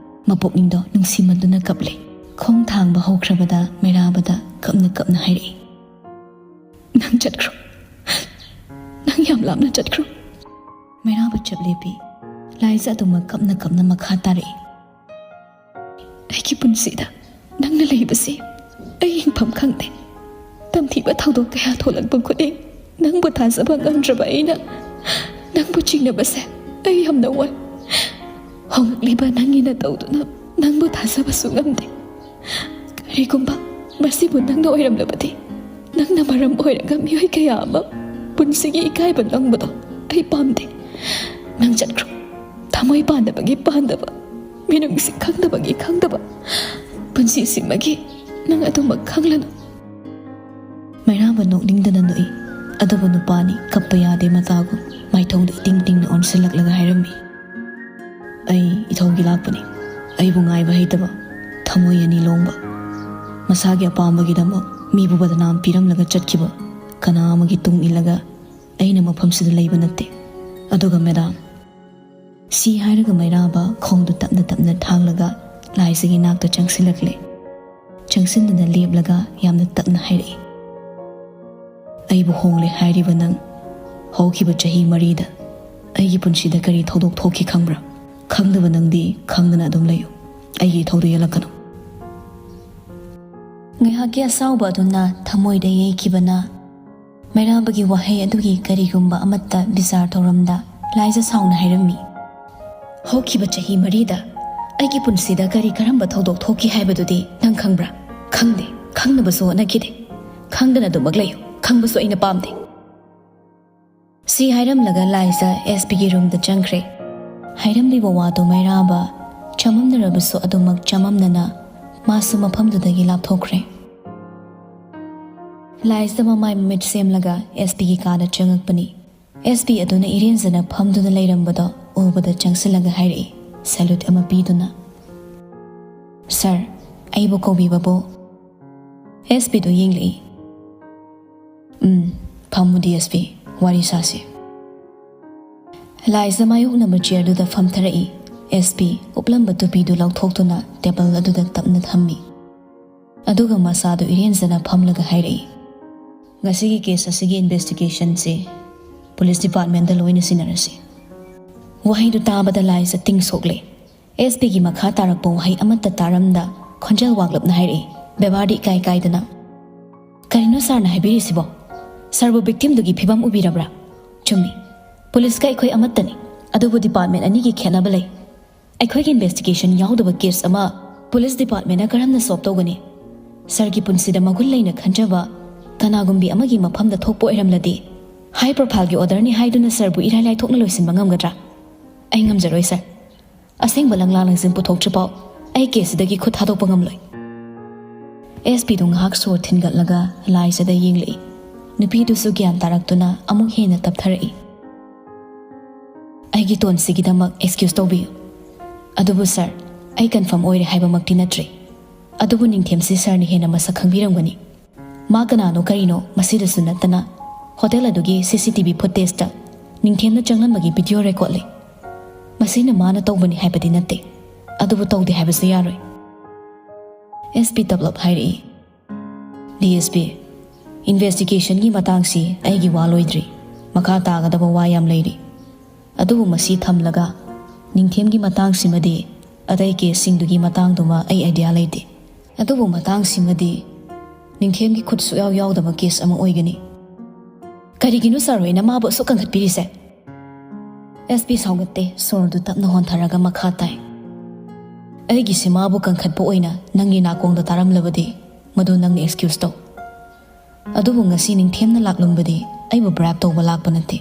ꯃꯄꯨꯛꯅꯤꯡꯗꯣ ꯅꯨꯡꯁꯤꯃꯟꯗꯨꯅ ꯀꯞꯂꯦ꯫ ꯈꯣꯡ ꯊꯥꯡꯕ ꯍꯧꯈ꯭ꯔꯕꯗ ꯃꯩꯔꯥꯕꯗ ꯀꯞꯅ ꯀꯞꯅ ꯍꯥꯏꯔꯛꯏ, "ꯅꯪ ꯆꯠꯈ꯭ꯔꯣ, ꯅꯪ ꯌꯥꯝ ꯂꯥꯞꯅ ꯆꯠꯈ꯭ꯔꯣ"꯫ ꯃꯩꯔꯥꯕ ꯆꯞ ꯂꯦꯞꯄꯤ꯫ ꯂꯥꯏꯖ ꯑꯗꯨꯃꯛ ꯀꯞꯅ ꯀꯞꯅ ꯃꯈꯥ ꯇꯥꯔꯛꯏ, "ꯑꯩꯒꯤ ꯄꯨꯟꯁꯤꯗ ꯅꯪꯅ ꯂꯩꯕꯁꯤ ꯑꯩ ꯍꯤꯡꯐꯝ ꯈꯪꯗꯦ꯫ ꯇꯝꯊꯤꯕ ꯊꯧꯗꯣꯛ ꯀꯌꯥ ꯊꯣꯛꯂꯛꯄ ꯈꯨꯗꯤꯡ ꯅꯪꯕꯨ ꯊꯥꯖꯕ ꯉꯝꯗ꯭ꯔꯕ ꯑꯩꯅ ꯅꯪꯕꯨ ꯆꯤꯡꯅꯕꯁꯦ ꯑꯩ ꯌꯥꯝꯅ ꯋꯥꯏ꯫ ꯍꯣꯡꯂꯛꯂꯤꯕ ꯅꯪꯒꯤ ꯅꯇꯧꯗꯨꯅ ꯅꯪꯕꯨ ꯊꯥꯖꯕꯁꯨ ꯉꯝꯗꯦ꯫ ꯀꯔꯤꯒꯨꯝꯕ ꯃꯁꯤꯕꯨ ꯅꯪꯅ ꯑꯣꯏꯔꯝꯂꯕꯗꯤ, ꯅꯪꯅ ꯃꯔꯝ ꯑꯣꯏꯔꯒ ꯃꯤꯑꯣꯏ ꯀꯌꯥ ꯑꯃ ꯄꯨꯟꯁꯤꯒꯤ ꯏꯀꯥꯏꯕ ꯅꯪꯕꯗꯣ ꯑꯩ ꯄꯥꯝꯗꯦ꯫ ꯅꯪ ꯆꯠꯈ꯭ꯔꯣ꯫ ꯊꯃꯣꯏ ꯄꯥꯟꯗꯕꯒꯤ ꯄꯥꯟꯗꯕ, ꯃꯤꯅꯨꯡꯁꯤ ꯈꯪꯗꯕꯒꯤ ꯈꯪꯗꯕ ꯄꯨꯟꯁꯤꯁꯤꯃꯒꯤ ꯅꯪ ꯑꯗꯨꯃꯛ ꯈꯪꯂꯅꯨ"꯫ ꯃꯩꯔꯥꯕ ꯅꯣꯛꯅꯤꯡꯗꯅ ꯅꯣꯛꯏ꯫ ꯑꯗꯨꯕꯨ ꯅꯨꯄꯥꯅꯤ ꯀꯞꯄ ꯌꯥꯗꯦ ꯃꯇꯥꯒꯨꯝ ꯃꯥꯏꯊꯣꯡꯗ ꯏꯇꯤꯡ ꯇꯤꯡꯅ ꯑꯣꯟꯁꯤꯜꯂꯛꯂꯒ ꯍꯥꯏꯔꯝꯃꯤ, "ꯑꯩ ꯏꯊꯧꯒꯤ ꯂꯥꯛꯄꯅꯤ꯫ ꯑꯩꯕꯨ ꯉꯥꯏꯕ ꯍꯩꯇꯕ, ꯊꯃꯣꯏ ꯑꯅꯤ ꯂꯣꯡꯕ, ꯃꯁꯥꯒꯤ ꯑꯄꯥꯝꯕꯒꯤꯗꯃꯛ ꯃꯤꯕꯨ ꯕꯗꯅꯥꯝ ꯄꯤꯔꯝꯂꯒ ꯆꯠꯈꯤꯕ ꯀꯅꯥ ꯑꯃꯒꯤ ꯇꯨꯡ ꯏꯜꯂꯒ ꯑꯩꯅ ꯃꯐꯝꯁꯤꯗ ꯂꯩꯕ ꯅꯠꯇꯦ꯫ ꯑꯗꯨꯒ ꯃꯦꯗꯥꯝ"꯫ ꯁꯤ ꯍꯥꯏꯔꯒ ꯃꯩꯔꯥꯕ ꯈꯣꯡꯗꯨ ꯇꯞꯅ ꯇꯞꯅ ꯊꯥꯡꯂꯒ ꯂꯥꯏꯖꯒꯤ ꯅꯥꯛꯇ ꯆꯪꯁꯤꯜꯂꯛꯂꯦ꯫ ꯆꯪꯁꯤꯟꯗꯨꯅ ꯂꯦꯞꯂꯒ ꯌꯥꯝꯅ ꯇꯞꯅ ꯍꯥꯏꯔꯛꯏ, "ꯑꯩꯕꯨ ꯍꯣꯡꯂꯦ ꯍꯥꯏꯔꯤꯕ ꯅꯪ, ꯍꯧꯈꯤꯕ ꯆꯍꯤ ꯃꯔꯤꯗ ꯑꯩꯒꯤ ꯄꯨꯟꯁꯤꯗ ꯀꯔꯤ ꯊꯧꯗꯣꯛ ꯊꯣꯛꯈꯤ ꯈꯪꯕ꯭ꯔꯥ? ꯈꯪꯗꯕ ꯅꯪꯗꯤ ꯈꯪꯗꯅ ꯑꯗꯨꯝ ꯂꯩꯌꯨ꯫ ꯑꯩꯒꯤ ꯏꯊꯧꯗ ꯌꯦꯜꯂꯛꯀꯅꯨ"꯫ ꯉꯥꯏꯍꯥꯛꯀꯤ ꯑꯁꯥꯎꯕ ꯑꯗꯨꯅ ꯊꯃꯣꯏꯗ ꯌꯩꯈꯤꯕꯅ ꯃꯩꯔꯥꯕꯒꯤ ꯋꯥꯍꯩ ꯑꯗꯨꯒꯤ ꯀꯔꯤꯒꯨꯝꯕ ꯑꯃꯠꯇ ꯕꯤꯆꯥꯔ ꯇꯧꯔꯝꯗ ꯂꯥꯏꯖ ꯁꯥꯎꯅ ꯍꯥꯏꯔꯝꯃꯤ, "ꯍꯧꯈꯤꯕ ꯆꯍꯤ ꯃꯔꯤꯗ ꯑꯩꯒꯤ ꯄꯨꯟꯁꯤꯗ ꯀꯔꯤ ꯀꯔꯝꯕ ꯊꯧꯗꯣꯛ ꯊꯣꯛꯈꯤ ꯍꯥꯏꯕꯗꯨꯗꯤ ꯅꯪ ꯈꯪꯕ꯭ꯔꯥ? ꯈꯪꯗꯦ, ꯈꯪꯅꯕꯁꯨ ꯍꯣꯠꯅꯈꯤꯗꯦ꯫ ꯈꯪꯗꯅ ꯑꯗꯨꯃꯛ ꯂꯩꯌꯨ, ꯈꯪꯕꯁꯨ ꯑꯩꯅ ꯄꯥꯝꯗꯦ"꯫ ꯁꯤ ꯍꯥꯏꯔꯝꯂꯒ ꯂꯥꯏꯖ ꯑꯦꯁ ꯄꯤꯒꯤ ꯔꯨꯝꯗ ꯆꯪꯈ꯭ꯔꯦ꯫ ꯍꯥꯏꯔꯝꯂꯤꯕ ꯋꯥꯗꯣ ꯃꯩꯔꯥꯕ ꯆꯃꯝꯅꯔꯕꯁꯨ ꯑꯗꯨꯃꯛ ꯆꯃꯝꯅꯅ ꯃꯥꯁꯨ ꯃꯐꯝꯗꯨꯗꯒꯤ ꯂꯥꯞꯊꯣꯛꯈ꯭ꯔꯦ꯫ ꯂꯥꯏꯖꯗ ꯃꯃꯥꯏ ꯃꯃꯤꯠ ꯁꯦꯝꯂꯒ ꯑꯦꯁ ꯄꯤꯒꯤ ꯀꯥꯗ ꯆꯪꯉꯛꯄꯅꯤ꯫ ꯑꯦꯁ ꯄꯤ ꯑꯗꯨꯅ ꯏꯔꯦꯟꯖꯅ ꯐꯝꯗꯨꯅ ꯂꯩꯔꯝꯕꯗꯣ ꯎꯕꯗ ꯆꯪꯁꯤꯜꯂꯒ ꯍꯥꯏꯔꯛꯏ, ꯁꯦꯂꯨꯠ ꯑꯃ ꯄꯤꯗꯨꯅ꯫ "ꯁꯥꯔ, ꯑꯩꯕꯨ ꯀꯧꯕꯤꯕꯕꯨ?" ꯑꯦꯁ ꯄꯤꯗꯨ ꯌꯦꯡꯂꯛꯏ꯫ "ꯎꯝ, ꯐꯝꯃꯨ ꯗꯤ ꯑꯦꯁ ꯄꯤ, ꯋꯥꯔꯤ ꯁꯥꯁꯤ꯫" ꯂꯥꯏꯖꯗ ꯃꯥꯌꯣꯛꯅꯕ ꯆꯤꯌꯔꯗꯨꯗ ꯐꯝꯊꯔꯛꯏ꯫ ꯑꯦꯁ ꯄꯤ ꯎꯞꯂꯝꯕ ꯇꯨꯄꯤꯗꯨ ꯂꯧꯊꯣꯛꯇꯨꯅ ꯇꯦꯕꯜ ꯑꯗꯨꯗ ꯇꯞꯅ ꯊꯝꯃꯤ꯫ ꯑꯗꯨꯒ ꯃꯁꯥꯗꯨ ꯏꯔꯦꯟꯖꯅ ꯐꯝꯂꯒ ꯍꯥꯏꯔꯛꯏ, "ꯉꯁꯤꯒꯤ ꯀꯦꯁ ꯑꯁꯤꯒꯤ ꯏꯟꯚꯦꯁꯇꯤꯒꯦꯁꯟꯁꯤ ꯄꯨꯂꯤꯁ ꯗꯤꯄꯥꯔꯠꯃꯦꯟꯗ ꯂꯣꯏꯅ ꯁꯤꯟꯅꯔꯁꯤ꯫" ꯋꯥꯍꯩꯗꯨ ꯇꯥꯕꯗ ꯂꯥꯏꯖꯗ ꯇꯤꯡ ꯁꯣꯛꯂꯦ꯫ ꯑꯦꯁ ꯄꯤꯒꯤ ꯃꯈꯥ ꯇꯥꯔꯛꯄ ꯋꯥꯍꯩ ꯑꯃꯠꯇ ꯇꯥꯔꯝꯗ ꯈꯣꯟꯖꯦꯜ ꯋꯥꯡꯂꯞꯅ ꯍꯥꯏꯔꯛꯏ, ꯕꯦꯕꯥꯔꯗꯤ ꯏꯀꯥꯏ ꯀꯥꯏꯗꯅ꯫ "ꯀꯔꯤꯅꯣ ꯁꯥꯔꯅ ꯍꯥꯏꯕꯤꯔꯤꯁꯤꯕꯣ? ꯁꯥꯔꯕꯨ ꯚꯤꯛꯇꯤꯝꯗꯨꯒꯤ ꯐꯤꯕꯝ ꯎꯕꯤꯔꯕ꯭ꯔꯥ? ꯆꯨꯝꯃꯤ, ꯄꯨꯂꯤꯁꯀ ꯑꯩꯈꯣꯏ ꯑꯃꯠꯇꯅꯤ, ꯑꯗꯨꯕꯨ ꯗꯤꯄꯥꯔꯠꯃꯦꯟ ꯑꯅꯤꯒꯤ ꯈꯦꯠꯅꯕ ꯂꯩ꯫ ꯑꯩꯈꯣꯏꯒꯤ ꯏꯟꯚꯦꯁꯇꯤꯒꯦꯁꯟ ꯌꯥꯎꯗꯕ ꯀꯦꯁ ꯑꯃ ꯄꯨꯂꯤꯁ ꯗꯤꯄꯥꯔꯠꯃꯦꯟꯅ ꯀꯔꯝꯅ ꯁꯣꯜꯕ ꯇꯧꯒꯅꯤ? ꯁꯥꯔꯒꯤ ꯄꯨꯟꯁꯤꯗ ꯃꯒꯨꯟ ꯂꯩꯅ ꯈꯟꯖꯕ ꯀꯅꯥꯒꯨꯝꯕꯤ ꯑꯃꯒꯤ ꯃꯐꯝꯗ ꯊꯣꯛꯄ ꯑꯣꯏꯔꯝꯂꯗꯤ, ꯍꯥꯏ ꯄ꯭ꯔꯣꯐꯥꯏꯜꯒꯤ ꯑꯣꯔꯗꯔꯅꯤ ꯍꯥꯏꯗꯨꯅ ꯁꯥꯔꯕꯨ ꯏꯔꯥꯏ ꯂꯥꯏꯊꯣꯛꯅ ꯂꯣꯏꯁꯤꯟꯕ ꯉꯝꯒꯗ꯭ꯔꯥ? ꯑꯩ ꯉꯝꯖꯔꯣꯏ, ꯁꯥꯔ꯫ ꯑꯁꯦꯡꯕ ꯂꯪꯂꯥ ꯂꯪꯖꯤꯟ ꯄꯨꯊꯣꯛꯇ꯭ꯔꯤꯐꯥꯎ ꯑꯩ ꯀꯦꯁꯁꯤꯗꯒꯤ ꯈꯨꯠ ꯊꯥꯗꯣꯛꯄ ꯉꯝꯂꯣꯏ꯫" ꯑꯦꯁ ꯄꯤꯗꯨ ꯉꯥꯏꯍꯥꯛ ꯁꯣꯔ ꯊꯤꯟꯒꯠꯂꯒ ꯂꯥꯏꯖꯗ ꯌꯦꯡꯂꯛꯏ꯫ ꯅꯨꯄꯤꯗꯨꯁꯨ ꯒ꯭ꯌꯥꯟ ꯇꯥꯔꯛꯇꯨꯅ ꯑꯃꯨꯛ ꯍꯦꯟꯅ ꯇꯞꯊꯔꯛꯏ꯫ "ꯑꯩꯒꯤ ꯇꯣꯟꯁꯤꯒꯤꯗꯃꯛ ꯑꯦꯛꯁꯀ꯭ꯌꯨꯁ ꯇꯧꯕꯤꯌꯨ꯫ ꯑꯗꯨꯕꯨ ꯁꯥꯔ, ꯑꯩ ꯀꯟꯐꯥꯔꯝ ꯑꯣꯏꯔꯦ ꯍꯥꯏꯕꯃꯛꯇꯤ ꯅꯠꯇ꯭ꯔꯤ꯫ ꯑꯗꯨꯕꯨ ꯅꯤꯡꯊꯦꯝꯁꯤ ꯁꯥꯔꯅ ꯍꯦꯟꯅ ꯃꯁꯛ ꯈꯪꯕꯤꯔꯝꯒꯅꯤ꯫ ꯃꯥ ꯀꯅꯥꯅꯣ ꯀꯔꯤꯅꯣ ꯃꯁꯤꯗꯁꯨ ꯅꯠꯇꯅ ꯍꯣꯇꯦꯜ ꯑꯗꯨꯒꯤ ꯁꯤ ꯁꯤ ꯇꯤ ꯚꯤ ꯐꯨꯇꯦꯖꯇ ꯅꯤꯡꯊꯦꯝꯅ ꯆꯪꯂꯝꯕꯒꯤ ꯚꯤꯗꯤꯑꯣ ꯔꯦꯀꯣꯔꯗ ꯂꯩ꯫ ꯃꯁꯤꯅ ꯃꯥꯅ ꯇꯧꯕꯅꯤ ꯍꯥꯏꯕꯗꯤ ꯅꯠꯇꯦ, ꯑꯗꯨꯕꯨ ꯇꯧꯗꯦ ꯍꯥꯏꯕꯁꯨ ꯌꯥꯔꯣꯏ꯫" ꯑꯦꯁ ꯄꯤ ꯇꯞꯂꯞ ꯍꯥꯏꯔꯛꯏ, "ꯗꯤ ꯑꯦꯁ ꯄꯤ, ꯏꯟꯚꯦꯁꯇꯤꯒꯦꯁꯟꯒꯤ ꯃꯇꯥꯡꯁꯤ ꯑꯩꯒꯤ ꯋꯥ ꯂꯣꯏꯗ꯭ꯔꯤ꯫ ꯃꯈꯥ ꯇꯥꯒꯗꯕ ꯋꯥ ꯌꯥꯝ ꯂꯩꯔꯤ꯫ ꯑꯗꯨꯕꯨ ꯃꯁꯤ ꯊꯝꯂꯒ ꯅꯤꯡꯊꯦꯝꯒꯤ ꯃꯇꯥꯡꯁꯤꯃꯗꯤ, ꯑꯇꯩ ꯀꯦꯁꯁꯤꯡꯗꯨꯒꯤ ꯃꯇꯥꯡꯗꯨꯃ ꯑꯩ ꯑꯥꯏꯗꯤꯌꯥ ꯂꯩꯇꯦ꯫ ꯑꯗꯨꯕꯨ ꯃꯇꯥꯡꯁꯤꯃꯗꯤ ꯅꯤꯡꯊꯦꯝꯒꯤ ꯈꯨꯠ ꯁꯨꯛꯌꯥꯎ ꯌꯥꯎꯗꯕ ꯀꯦꯁ ꯑꯃ ꯑꯣꯏꯒꯅꯤ꯫" "ꯀꯔꯤꯒꯤꯅꯣ ꯁꯥꯔ ꯍꯣꯏꯅ ꯃꯥꯕꯨ ꯑꯁꯨꯛ ꯀꯟꯈꯠꯄꯤꯔꯤꯁꯦ?" ꯑꯦꯁ ꯄꯤ ꯁꯥꯎꯒꯠꯇꯦ, ꯁꯣꯔꯗꯨ ꯇꯞꯅ ꯍꯣꯟꯊꯔꯒ ꯃꯈꯥ ꯇꯥꯏ, "ꯑꯩꯒꯤꯁꯦ ꯃꯥꯕꯨ ꯀꯟꯈꯠꯄ ꯑꯣꯏꯅ ꯅꯪꯒꯤ ꯅꯥꯀꯣꯡꯗ ꯇꯥꯔꯝꯂꯕꯗꯤ ꯃꯗꯨ ꯅꯪꯅ ꯑꯦꯛꯁꯀ꯭ꯌꯨꯁ ꯇꯧ꯫ ꯑꯗꯨꯕꯨ ꯉꯁꯤ ꯅꯤꯡꯊꯦꯝꯅ ꯂꯥꯛꯂꯝꯕꯗꯤ ꯑꯩꯕꯨ ꯕ꯭ꯔꯥꯏꯕ ꯇꯧꯕ ꯂꯥꯛꯄ ꯅꯠꯇꯦ꯫"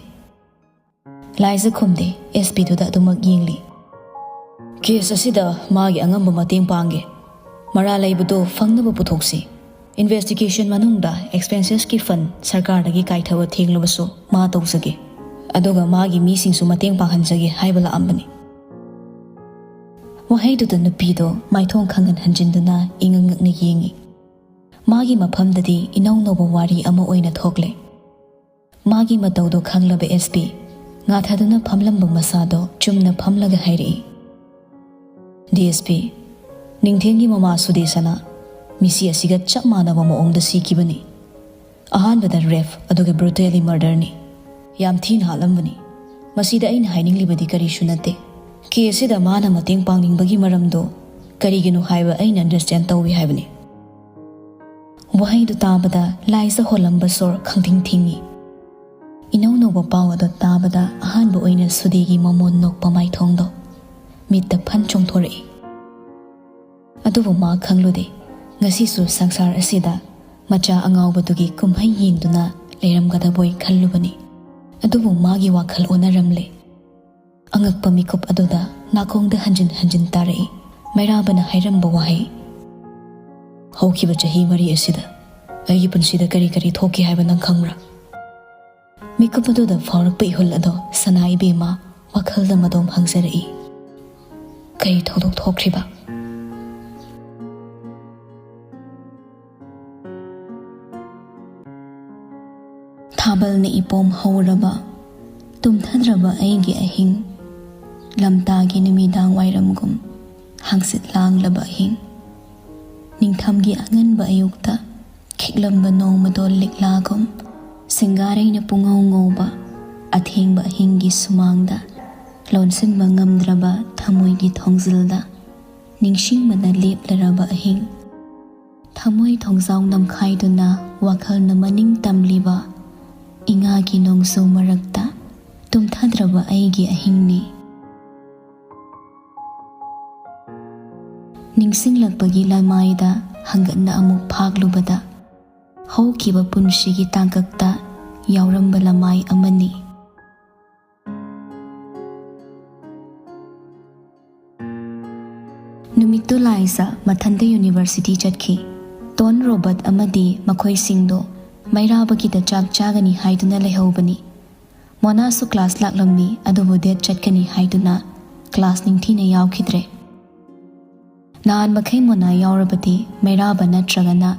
ꯂꯥꯏꯖ ꯈꯨꯝꯗꯦ, ꯑꯦꯁ ꯄꯤꯗꯨꯗ ꯑꯗꯨꯃꯛ ꯌꯦꯡꯂꯤ꯫ "ꯀꯦꯁ ꯑꯁꯤꯗ ꯃꯥꯒꯤ ꯑꯉꯝꯕ ꯃꯇꯦꯡ ꯄꯥꯡꯒꯦ꯫ ꯃꯔꯥ ꯂꯩꯕꯗꯣ ꯐꯪꯅꯕ ꯄꯨꯊꯣꯛꯁꯤ꯫ ꯏꯟꯚꯦꯁꯇꯤꯒꯦꯁꯟ ꯃꯅꯨꯡꯗ ꯑꯦꯛꯁꯄꯦꯟꯁꯦꯁꯀꯤ ꯐꯟ ꯁꯔꯀꯥꯔꯗꯒꯤ ꯀꯥꯏꯊꯕ ꯊꯦꯡꯂꯕꯁꯨ ꯃꯥ ꯇꯧꯖꯒꯦ, ꯑꯗꯨꯒ ꯃꯥꯒꯤ ꯃꯤꯁꯤꯡꯁꯨ ꯃꯇꯦꯡ ꯄꯥꯡꯍꯟꯖꯒꯦ ꯍꯥꯏꯕ ꯂꯥꯛꯑꯝꯕꯅꯤ꯫ ꯋꯥꯍꯩꯗꯨꯗ ꯅꯨꯄꯤꯗꯣ ꯃꯥꯏꯊꯣꯡ ꯈꯪꯍꯟ ꯍꯟꯖꯤꯟꯗꯨꯅ ꯏꯉꯛ ꯉꯛꯅ ꯌꯦꯡꯉꯤ꯫ ꯃꯥꯒꯤ ꯃꯐꯝꯗꯗꯤ ꯏꯅꯧ ꯅꯧꯕ ꯋꯥꯔꯤ ꯑꯃ ꯑꯣꯏꯅ ꯊꯣꯛꯂꯦ꯫ ꯃꯥꯒꯤ ꯃꯇꯧꯗꯣ ꯈꯪꯂꯕ ꯑꯦꯁ ꯄꯤ ꯉꯥꯊꯗꯨꯅ ꯐꯝꯂꯝꯕ ꯃꯁꯥꯗꯣ ꯆꯨꯝꯅ ꯐꯝꯂꯒ ꯍꯥꯏꯔꯛꯏ, "ꯗꯤ ꯑꯦꯁ ꯄꯤ, ꯅꯤꯡꯊꯦꯡꯒꯤ ꯃꯃꯥ ꯁꯨꯗꯦꯁꯅ ꯃꯤꯁꯤ ꯑꯁꯤꯒ ꯆꯞ ꯃꯥꯟꯅꯕ ꯃꯑꯣꯡꯗ ꯁꯤꯈꯤꯕꯅꯤ꯫ ꯑꯍꯥꯟꯕꯗ ꯔꯦꯞ, ꯑꯗꯨꯒ ꯕ꯭ꯔꯨꯇꯦꯂꯤ ꯃꯔꯗꯔꯅꯤ꯫ ꯌꯥꯝ ꯊꯤꯅ ꯍꯥꯠꯂꯝꯕꯅꯤ꯫ ꯃꯁꯤꯗ ꯑꯩꯅ ꯍꯥꯏꯅꯤꯡꯂꯤꯕꯗꯤ ꯀꯔꯤꯁꯨ ꯅꯠꯇꯦ꯫ ꯀꯦꯁꯁꯤꯗ ꯃꯥꯅ ꯃꯇꯦꯡ ꯄꯥꯡꯅꯤꯡꯕꯒꯤ ꯃꯔꯝꯗꯣ ꯀꯔꯤꯒꯤꯅꯣ ꯍꯥꯏꯕ ꯑꯩꯅ ꯑꯟꯗꯔꯁꯇꯦꯟ ꯇꯧꯏ ꯍꯥꯏꯕꯅꯤ"꯫ ꯋꯥꯍꯩꯗꯨ ꯇꯥꯕꯗ ꯂꯥꯏꯖ ꯍꯣꯜꯂꯝꯕ ꯁꯣꯔ ꯈꯪꯊꯤꯡ ꯊꯤꯡꯉꯤ꯫ ꯏꯅꯧ ꯅꯧꯕ ꯄꯥꯎ ꯑꯗꯨ ꯇꯥꯕꯗ ꯑꯍꯥꯟꯕ ꯑꯣꯏꯅ ꯁꯨꯗꯦꯒꯤ ꯃꯃꯣꯟ ꯅꯣꯛꯄ ꯃꯥꯏꯊꯣꯡꯗꯣ ꯃꯤꯠꯇ ꯐꯟ ꯆꯣꯡꯊꯣꯔꯛꯏ꯫ ꯑꯗꯨꯕꯨ ꯃꯥ ꯈꯪꯂꯨꯗꯦ, ꯉꯁꯤꯁꯨ ꯁꯪꯁꯥꯔ ꯑꯁꯤꯗ ꯃꯆꯥ ꯑꯉꯥꯎꯕꯗꯨꯒꯤ ꯀꯨꯝꯍꯩ ꯌꯦꯡꯗꯨꯅ ꯂꯩꯔꯝꯒꯗꯕꯣꯏ ꯈꯜꯂꯨꯕꯅꯤ꯫ ꯑꯗꯨꯕꯨ ꯃꯥꯒꯤ ꯋꯥꯈꯜ ꯑꯣꯟꯅꯔꯝꯂꯦ꯫ ꯑꯉꯛꯄ ꯃꯤꯀꯨꯞ ꯑꯗꯨꯗ ꯅꯥꯀꯣꯡꯗ ꯍꯟꯖꯤꯟ ꯍꯟꯖꯤꯟ ꯇꯥꯔꯛꯏ ꯃꯩꯔꯥꯕꯅ ꯍꯥꯏꯔꯝꯕ ꯋꯥꯍꯩ, "ꯍꯧꯈꯤꯕ ꯆꯍꯤ ꯃꯔꯤ ꯑꯁꯤꯗ ꯑꯩꯒꯤ ꯄꯨꯟꯁꯤꯗ ꯀꯔꯤ ꯀꯔꯤ ꯊꯣꯛꯈꯤ ꯍꯥꯏꯕ ꯅꯪ ꯈꯪꯕ꯭ꯔꯥ?" ꯃꯤꯀꯨꯞ ꯑꯗꯨꯗ ꯐꯥꯎꯔꯛꯄ ꯏꯍꯨꯜ ꯑꯗꯣ ꯁꯅꯥ ꯏꯕꯦꯝꯃ ꯋꯥꯈꯜꯗ ꯃꯗꯣꯝ ꯍꯪꯖꯔꯛꯏ, "ꯀꯔꯤ ꯊꯧꯗꯣꯛ ꯊꯣꯛꯈ꯭ꯔꯤꯕ?" ꯊꯥꯕꯜꯅ ꯏꯄꯣꯝ ꯍꯧꯔꯕ, ꯇꯨꯝꯊꯗ꯭ꯔꯕ ꯑꯩꯒꯤ ꯑꯍꯤꯡ, ꯂꯝꯇꯥꯒꯤ ꯅꯨꯃꯤꯗꯥꯡ ꯋꯥꯏꯔꯝꯒꯨꯝ ꯍꯥꯡꯆꯤꯠ ꯂꯥꯡꯂꯕ ꯑꯍꯤꯡ, ꯅꯤꯡꯊꯝꯒꯤ ꯑꯉꯟꯕ ꯑꯌꯨꯛꯇ ꯈꯤꯛꯂꯝꯕ ꯅꯣꯡꯃꯗꯣ ꯂꯤꯛꯂꯥꯒꯨꯝ ꯁꯤꯡꯒꯥꯔꯩꯅ ꯄꯨꯡꯉꯧ ꯉꯧꯕ ꯑꯊꯦꯡꯕ ꯑꯍꯤꯡꯒꯤ ꯁꯨꯃꯥꯡꯗ ꯂꯣꯟꯁꯤꯟꯕ ꯉꯝꯗ꯭ꯔꯕ ꯊꯃꯣꯏꯒꯤ ꯊꯣꯡꯖꯤꯜꯗ ꯅꯤꯡꯁꯤꯡꯕꯅ ꯂꯦꯞꯂꯔꯕ ꯑꯍꯤꯡ꯫ ꯊꯃꯣꯏ ꯊꯣꯡꯖꯥꯎ ꯅꯝꯈꯥꯏꯗꯨꯅ ꯋꯥꯈꯜꯅ ꯃꯅꯤꯡ ꯇꯝꯂꯤꯕ ꯏꯉꯥꯒꯤ ꯅꯣꯡꯖꯨ ꯃꯔꯛꯇ ꯇꯨꯝꯊꯗ꯭ꯔꯕ ꯑꯩꯒꯤ ꯑꯍꯤꯡꯅꯤ꯫ ꯅꯤꯡꯁꯤꯡꯂꯛꯄꯒꯤ ꯂꯃꯥꯏꯗ ꯍꯪꯒꯠꯅ ꯑꯃꯨꯛ ꯐꯥꯛꯂꯨꯕꯗ, ꯍꯧꯈꯤꯕ ꯄꯨꯟꯁꯤꯒꯤ ꯇꯥꯡꯀꯛꯇ ꯌꯥꯎꯔꯝꯕ ꯂꯃꯥꯏ ꯑꯃꯅꯤ꯫ ꯅꯨꯃꯤꯠꯇꯨ ꯂꯥꯏꯖ ꯃꯊꯟꯇ ꯌꯨꯅꯤꯚꯔꯁꯤꯇꯤ ꯆꯠꯈꯤ꯫ ꯇꯣꯟ, ꯔꯣꯕꯔꯠ ꯑꯃꯗꯤ ꯃꯈꯣꯏꯁꯤꯡꯗꯣ ꯃꯩꯔꯥꯕꯒꯤꯗ ꯆꯥꯛ ꯆꯥꯒꯅꯤ ꯍꯥꯏꯗꯨꯅ ꯂꯩꯍꯧꯕꯅꯤ꯫ ꯃꯣꯅꯥꯁꯨ ꯀ꯭ꯂꯥꯁ ꯂꯥꯛꯂꯝꯃꯤ, ꯑꯗꯨꯕꯨ ꯗꯦꯠ ꯆꯠꯀꯅꯤ ꯍꯥꯏꯗꯨꯅ ꯀ꯭ꯂꯥꯁ ꯅꯤꯡꯊꯤꯅ ꯌꯥꯎꯈꯤꯗ꯭ꯔꯦ꯫ ꯅꯍꯥꯟ ꯃꯈꯩ ꯃꯣꯅꯥ ꯌꯥꯎꯔꯕꯗꯤ ꯃꯩꯔꯥꯕ ꯅꯠꯇ꯭ꯔꯒꯅ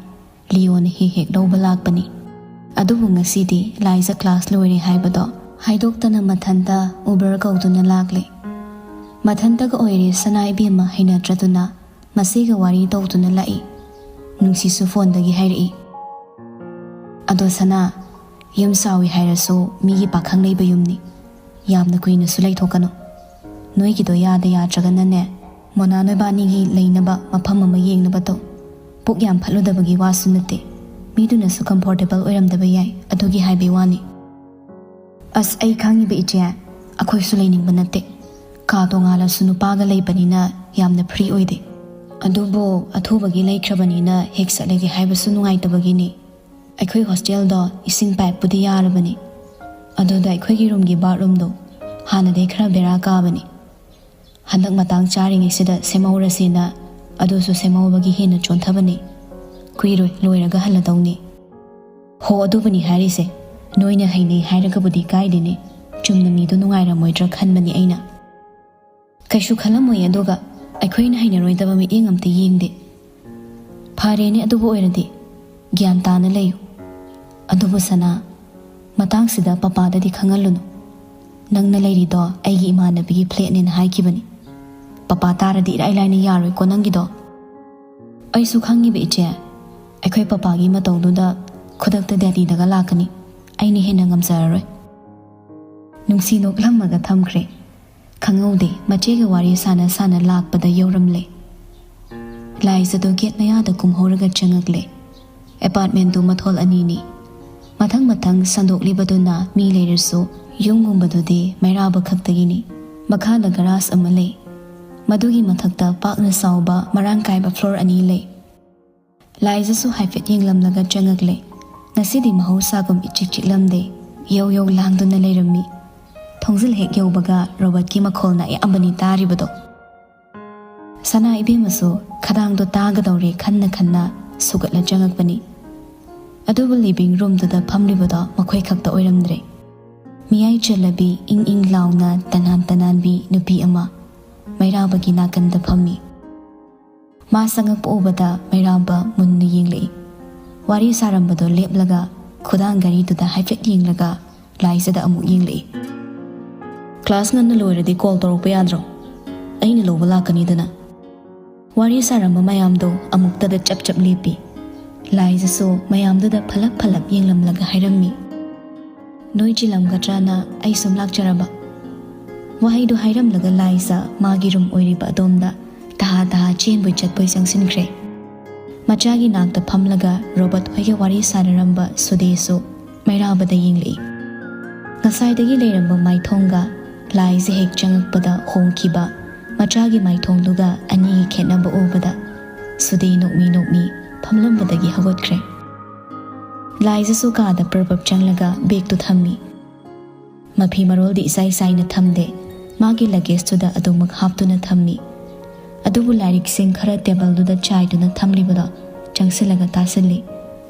ꯂꯤꯌꯣꯅ ꯍꯦꯛ ꯍꯦꯛ ꯂꯧꯕ ꯂꯥꯛꯄꯅꯤ꯫ ꯑꯗꯨꯕꯨ ꯉꯁꯤꯗꯤ ꯂꯥꯏꯖ ꯀ꯭ꯂꯥꯁ ꯂꯣꯏꯔꯦ ꯍꯥꯏꯕꯗꯣ ꯍꯥꯏꯗꯣꯛꯇꯅ ꯃꯊꯟꯇ ꯎꯕꯔ ꯀꯧꯗꯨꯅ ꯂꯥꯛꯂꯦ꯫ ꯃꯊꯟꯇꯒ ꯑꯣꯏꯔꯦ ꯁꯅꯥ ꯏꯕꯦꯝꯃ ꯍꯩꯅꯗ꯭ꯔꯗꯨꯅ ꯃꯁꯤꯒ ꯋꯥꯔꯤ ꯇꯧꯗꯨꯅ ꯂꯥꯛꯏ꯫ ꯅꯨꯡꯁꯤꯁꯨ ꯐꯣꯟꯗꯒꯤ ꯍꯥꯏꯔꯛꯏ, "ꯑꯗꯣ ꯁꯅꯥ, ꯌꯨꯝ ꯆꯥꯎꯏ ꯍꯥꯏꯔꯁꯨ ꯃꯤꯒꯤ ꯄꯥꯈꯪ ꯂꯩꯕ ꯌꯨꯝꯅꯤ꯫ ꯌꯥꯝꯅ ꯀꯨꯏꯅꯁꯨ ꯂꯩꯊꯣꯛꯀꯅꯨ꯫ ꯅꯣꯏꯒꯤꯗꯣ ꯌꯥꯗ ꯌꯥꯗ꯭ꯔꯒꯅꯅꯦ, ꯃꯣꯅꯥ ꯅꯣꯏꯕꯥꯅꯤꯒꯤ ꯂꯩꯅꯕ ꯃꯐꯝ ꯑꯃ ꯌꯦꯡꯅꯕ ꯇꯧ꯫ ꯄꯨꯛ ꯌꯥꯝ ꯐꯠꯂꯨꯗꯕꯒꯤ ꯋꯥꯁꯨ ꯅꯠꯇꯦ, ꯃꯤꯗꯨꯅꯁꯨ ꯀꯝꯐꯣꯔꯇꯦꯕꯜ ꯑꯣꯏꯔꯝꯗꯕ ꯌꯥꯏ, ꯑꯗꯨꯒꯤ ꯍꯥꯏꯕꯩ ꯋꯥꯅꯤ꯫" "ꯑꯁ, ꯑꯩ ꯈꯪꯉꯤꯕ ꯏꯆꯦ, ꯑꯩꯈꯣꯏꯁꯨ ꯂꯩꯅꯤꯡꯕ ꯅꯠꯇꯦ꯫ ꯀꯥ ꯇꯣꯉꯥꯜꯂꯁꯨ ꯅꯨꯄꯥꯒ ꯂꯩꯕꯅꯤꯅ ꯌꯥꯝꯅ ꯐ꯭ꯔꯤ ꯑꯣꯏꯗꯦ꯫ ꯑꯗꯨꯕꯨ ꯑꯊꯨꯕꯒꯤ ꯂꯩꯈ꯭ꯔꯕꯅꯤꯅ ꯍꯦꯛ ꯆꯠꯂꯒꯦ ꯍꯥꯏꯕꯁꯨ ꯅꯨꯡꯉꯥꯏꯇꯕꯒꯤꯅꯤ꯫ ꯑꯩꯈꯣꯏ ꯍꯣꯁꯇꯦꯜꯗꯣ ꯏꯁꯤꯡ ꯄꯥꯏꯞꯄꯨꯗꯤ ꯌꯥꯔꯕꯅꯤ, ꯑꯗꯨꯗ ꯑꯩꯈꯣꯏꯒꯤ ꯔꯨꯝꯒꯤ ꯕꯥꯠꯔꯨꯝꯗꯣ ꯍꯥꯟꯅꯗꯩ ꯈꯔ ꯕꯦꯔꯥ ꯀꯥꯕꯅꯤ꯫ ꯍꯟꯗꯛ ꯃꯇꯥꯡ ꯆꯥꯔꯤꯉꯩꯁꯤꯗ ꯁꯦꯝꯍꯧꯔꯁꯦꯅ, ꯑꯗꯨꯁꯨ ꯁꯦꯝꯍꯧꯕꯒꯤ ꯍꯦꯟꯅ ꯆꯣꯟꯊꯕꯅꯤ꯫ ꯀꯨꯏꯔꯣꯏ, ꯂꯣꯏꯔꯒ ꯍꯜꯂꯗꯧꯅꯤ꯫" "ꯍꯣ, ꯑꯗꯨꯕꯨꯅꯤ ꯍꯥꯏꯔꯤꯁꯦ꯫ ꯅꯣꯏꯅ ꯍꯩꯅꯩ ꯍꯥꯏꯔꯒꯕꯨꯗꯤ ꯀꯥꯏꯗꯦꯅꯦ꯫ ꯆꯨꯝꯅ ꯃꯤꯗꯣ ꯅꯨꯡꯉꯥꯏꯔꯝꯃꯣꯏꯗ꯭ꯔꯥ ꯈꯟꯕꯅꯤ ꯑꯩꯅ꯫" "ꯀꯩꯁꯨ ꯈꯜꯂꯝꯃꯣꯏ, ꯑꯗꯨꯒ ꯑꯩꯈꯣꯏꯅ ꯍꯩꯅꯔꯣꯏꯗꯕ ꯃꯤꯠꯌꯦꯡ ꯑꯝꯇ ꯌꯦꯡꯗꯦ꯫" "ꯐꯔꯦꯅꯦ, ꯑꯗꯨꯕꯨ ꯑꯣꯏꯔꯗꯤ꯫ ꯒ꯭ꯌꯥꯟ ꯇꯥꯅ ꯂꯩꯌꯨ꯫ ꯑꯗꯨꯕꯨ ꯁꯅꯥ, ꯃꯇꯥꯡꯁꯤꯗ ꯄꯄꯥꯗꯗꯤ ꯈꯪꯍꯜꯂꯨꯅꯨ꯫ ꯅꯪꯅ ꯂꯩꯔꯤꯗꯣ ꯑꯩꯒꯤ ꯏꯃꯥꯟꯅꯕꯤꯒꯤ ꯐ꯭ꯂꯦꯠꯅꯦꯅ ꯍꯥꯏꯈꯤꯕꯅꯤ꯫ ꯄꯄꯥ ꯇꯥꯔꯗꯤ ꯏꯔꯥꯏ ꯂꯥꯏꯅ ꯌꯥꯔꯣꯏꯀꯣ ꯅꯪꯒꯤꯗꯣ꯫" "ꯑꯩꯁꯨ ꯈꯪꯉꯤꯕ ꯏꯆꯦ, ꯑꯩꯈꯣꯏ ꯄꯄꯥꯒꯤ ꯃꯇꯧꯗꯨꯗ ꯈꯨꯗꯛꯇ ꯗꯦꯜꯂꯤꯗꯒ ꯂꯥꯛꯀꯅꯤ꯫ ꯑꯩꯅ ꯍꯦꯟꯅ ꯉꯝꯖꯔꯔꯣꯏ꯫" ꯅꯨꯡꯁꯤ ꯅꯣꯛꯂꯝꯃꯒ ꯊꯝꯈ꯭ꯔꯦ꯫ ꯈꯪꯍꯧꯗꯦ, ꯃꯆꯦꯒ ꯋꯥꯔꯤ ꯁꯥꯟꯅ ꯁꯥꯟꯅ ꯂꯥꯛꯄꯗ ꯌꯧꯔꯝꯂꯦ꯫ ꯂꯥꯏꯖꯗꯣ ꯒꯦꯠ ꯃꯌꯥꯗ ꯀꯨꯝꯍꯧꯔꯒ ꯆꯪꯉꯛꯂꯦ꯫ ꯑꯦꯄꯥꯔꯠꯃꯦꯟꯇꯨ ꯃꯊꯣꯜ ꯑꯅꯤꯅꯤ꯫ ꯃꯊꯪ ꯃꯊꯪ ꯁꯟꯗꯣꯛꯂꯤꯕꯗꯨꯅ ꯃꯤ ꯂꯩꯔꯁꯨ ꯌꯨꯝꯒꯨꯝꯕꯗꯨꯗꯤ ꯃꯩꯔꯥꯕ ꯈꯛꯇꯒꯤꯅꯤ꯫ ꯃꯈꯥꯗ ꯒꯔꯥꯖ ꯑꯃ ꯂꯩ꯫ ꯃꯗꯨꯒꯤ ꯃꯊꯛꯇ ꯄꯥꯛꯅ ꯆꯥꯎꯕ ꯃꯔꯥꯡ ꯀꯥꯏꯕ ꯐ꯭ꯂꯣꯔ ꯑꯅꯤ ꯂꯩ꯫ ꯂꯥꯏꯖꯁꯨ ꯍꯥꯏꯐꯦꯠ ꯌꯦꯡꯂꯝꯂꯒ ꯆꯪꯉꯛꯂꯦ꯫ ꯉꯁꯤꯗꯤ ꯃꯍꯧꯁꯥꯒꯨꯝ ꯏꯆꯤꯛ ꯆꯤꯛꯂꯝꯗꯦ꯫ ꯌꯧ ꯌꯧ ꯂꯥꯡꯗꯨꯅ ꯂꯩꯔꯝꯃꯤ꯫ ꯊꯣꯡꯖꯤꯜ ꯍꯦꯛ ꯌꯧꯕꯒ ꯔꯣꯕꯔꯠꯀꯤ ꯃꯈꯣꯜꯅ ꯑꯌꯥꯝꯕꯅꯤ ꯇꯥꯔꯤꯕꯗꯣ꯫ ꯁꯅꯥ ꯏꯕꯦꯝꯃꯁꯨ ꯈꯗꯥꯡꯗꯣ ꯇꯥꯒꯗꯧꯔꯦ ꯈꯟꯅ ꯈꯟꯅ ꯁꯨꯒꯠꯂ ꯆꯪꯉꯛꯄꯅꯤ꯫ ꯑꯗꯨꯕꯨ ꯂꯤꯚꯤꯡ ꯔꯨꯝꯗꯨꯗ ꯐꯝꯂꯤꯕꯗꯣ ꯃꯈꯣꯏ ꯈꯛꯇ ꯑꯣꯏꯔꯝꯗ꯭ꯔꯦ꯫ ꯃꯤꯌꯥꯏ ꯆꯜꯂꯕꯤ ꯏꯪ ꯏꯪ ꯂꯥꯎꯅ ꯇꯅꯥꯟ ꯇꯅꯥꯟꯕꯤ ꯅꯨꯄꯤ ꯑꯃ ꯃꯩꯔꯥꯕꯒꯤ ꯅꯥꯀꯟꯗ ꯐꯝꯃꯤ꯫ ꯃꯥ ꯆꯪꯉꯛꯄ ꯎꯕꯗ ꯃꯩꯔꯥꯕ ꯃꯨꯟꯅ ꯌꯦꯡꯂꯛꯏ꯫ ꯋꯥꯔꯤ ꯁꯥꯔꯝꯕꯗꯣ ꯂꯦꯞꯂꯒ ꯈꯨꯗꯥꯡ ꯘꯔꯤꯗꯨꯗ ꯍꯥꯏꯐꯦꯠ ꯌꯦꯡꯂꯒ ꯂꯥꯏꯖꯗ ꯑꯃꯨꯛ ꯌꯦꯡꯂꯛꯏ꯫ "ꯀ꯭ꯂꯥꯁ ꯉꯟꯅ ꯂꯣꯏꯔꯗꯤ ꯀꯣꯜ ꯇꯧꯔꯛꯄ ꯌꯥꯗ꯭ꯔꯣ? ꯑꯩꯅ ꯂꯧꯕ ꯂꯥꯛꯀꯅꯤꯗꯅ꯫" ꯋꯥꯔꯤ ꯁꯥꯔꯝꯕ ꯃꯌꯥꯝꯗꯣ ꯑꯃꯨꯛꯇꯗ ꯆꯞ ꯆꯞ ꯂꯦꯞꯄꯤ꯫ ꯂꯥꯏꯖꯁꯨ ꯃꯌꯥꯝꯗꯨꯗ ꯐꯂꯞ ꯐꯂꯞ ꯌꯦꯡꯂꯝꯂꯒ ꯍꯥꯏꯔꯝꯃꯤ, "ꯅꯣꯏ ꯆꯤꯜꯂꯝꯒꯗ꯭ꯔꯅ ꯑꯩ ꯁꯨꯝ ꯂꯥꯛꯆꯔꯕ꯫" ꯋꯥꯍꯩꯗꯨ ꯍꯥꯏꯔꯝꯂꯒ ꯂꯥꯏꯖ ꯃꯥꯒꯤ ꯔꯨꯝ ꯑꯣꯏꯔꯤꯕ ꯑꯗꯣꯝꯗ ꯇꯍꯥ ꯇꯍꯥ ꯆꯦꯟꯕꯣꯏ ꯆꯠꯄꯣꯏ ꯆꯪꯁꯤꯟꯈ꯭ꯔꯦ꯫ ꯃꯆꯥꯒꯤ ꯅꯥꯛꯇ ꯐꯝꯂꯒ ꯔꯣꯕꯔꯠ ꯍꯣꯏꯒ ꯋꯥꯔꯤ ꯁꯥꯟꯅꯔꯝꯕ ꯁꯨꯗꯦꯁꯨ ꯃꯩꯔꯥꯕꯗ ꯌꯦꯡꯂꯛꯏ꯫ ꯉꯁꯥꯏꯗꯒꯤ ꯂꯩꯔꯝꯕ ꯃꯥꯏꯊꯣꯡꯒ ꯂꯥꯏꯖ ꯍꯦꯛ ꯆꯪꯉꯛꯄꯗ ꯍꯣꯡꯈꯤꯕ ꯃꯆꯥꯒꯤ ꯃꯥꯏꯊꯣꯡꯗꯨꯒ ꯑꯅꯤꯒꯤ ꯈꯦꯠꯅꯕ ꯎꯕꯗ ꯁꯨꯗꯦ ꯅꯣꯛꯃꯤ ꯅꯣꯛꯃꯤ ꯐꯝꯂꯝꯕꯗꯒꯤ ꯍꯧꯒꯠꯈ꯭ꯔꯦ꯫ ꯂꯥꯏꯖꯁꯨ ꯀꯥꯗ ꯄ꯭ꯔꯞ ꯄ꯭ꯔꯞ ꯆꯪꯂꯒ ꯕꯦꯒꯇꯨ ꯊꯝꯃꯤ꯫ ꯃꯐꯤ ꯃꯔꯣꯜꯗꯤ ꯏꯆꯥꯏ ꯆꯥꯏꯅ ꯊꯝꯗꯦ꯫ ꯃꯥꯒꯤ ꯂꯒꯦꯖꯇꯨꯗ ꯑꯗꯨꯃꯛ ꯍꯥꯞꯇꯨꯅ ꯊꯝꯃꯤ꯫ ꯑꯗꯨꯕꯨ ꯂꯥꯏꯔꯤꯛꯁꯤꯡ ꯈꯔ ꯇꯦꯕꯜꯗꯨꯗ ꯆꯥꯏꯗꯨꯅ ꯊꯝꯂꯤꯕꯗꯣ ꯆꯪꯁꯤꯜꯂꯒ ꯇꯥꯁꯤꯜꯂꯤ꯫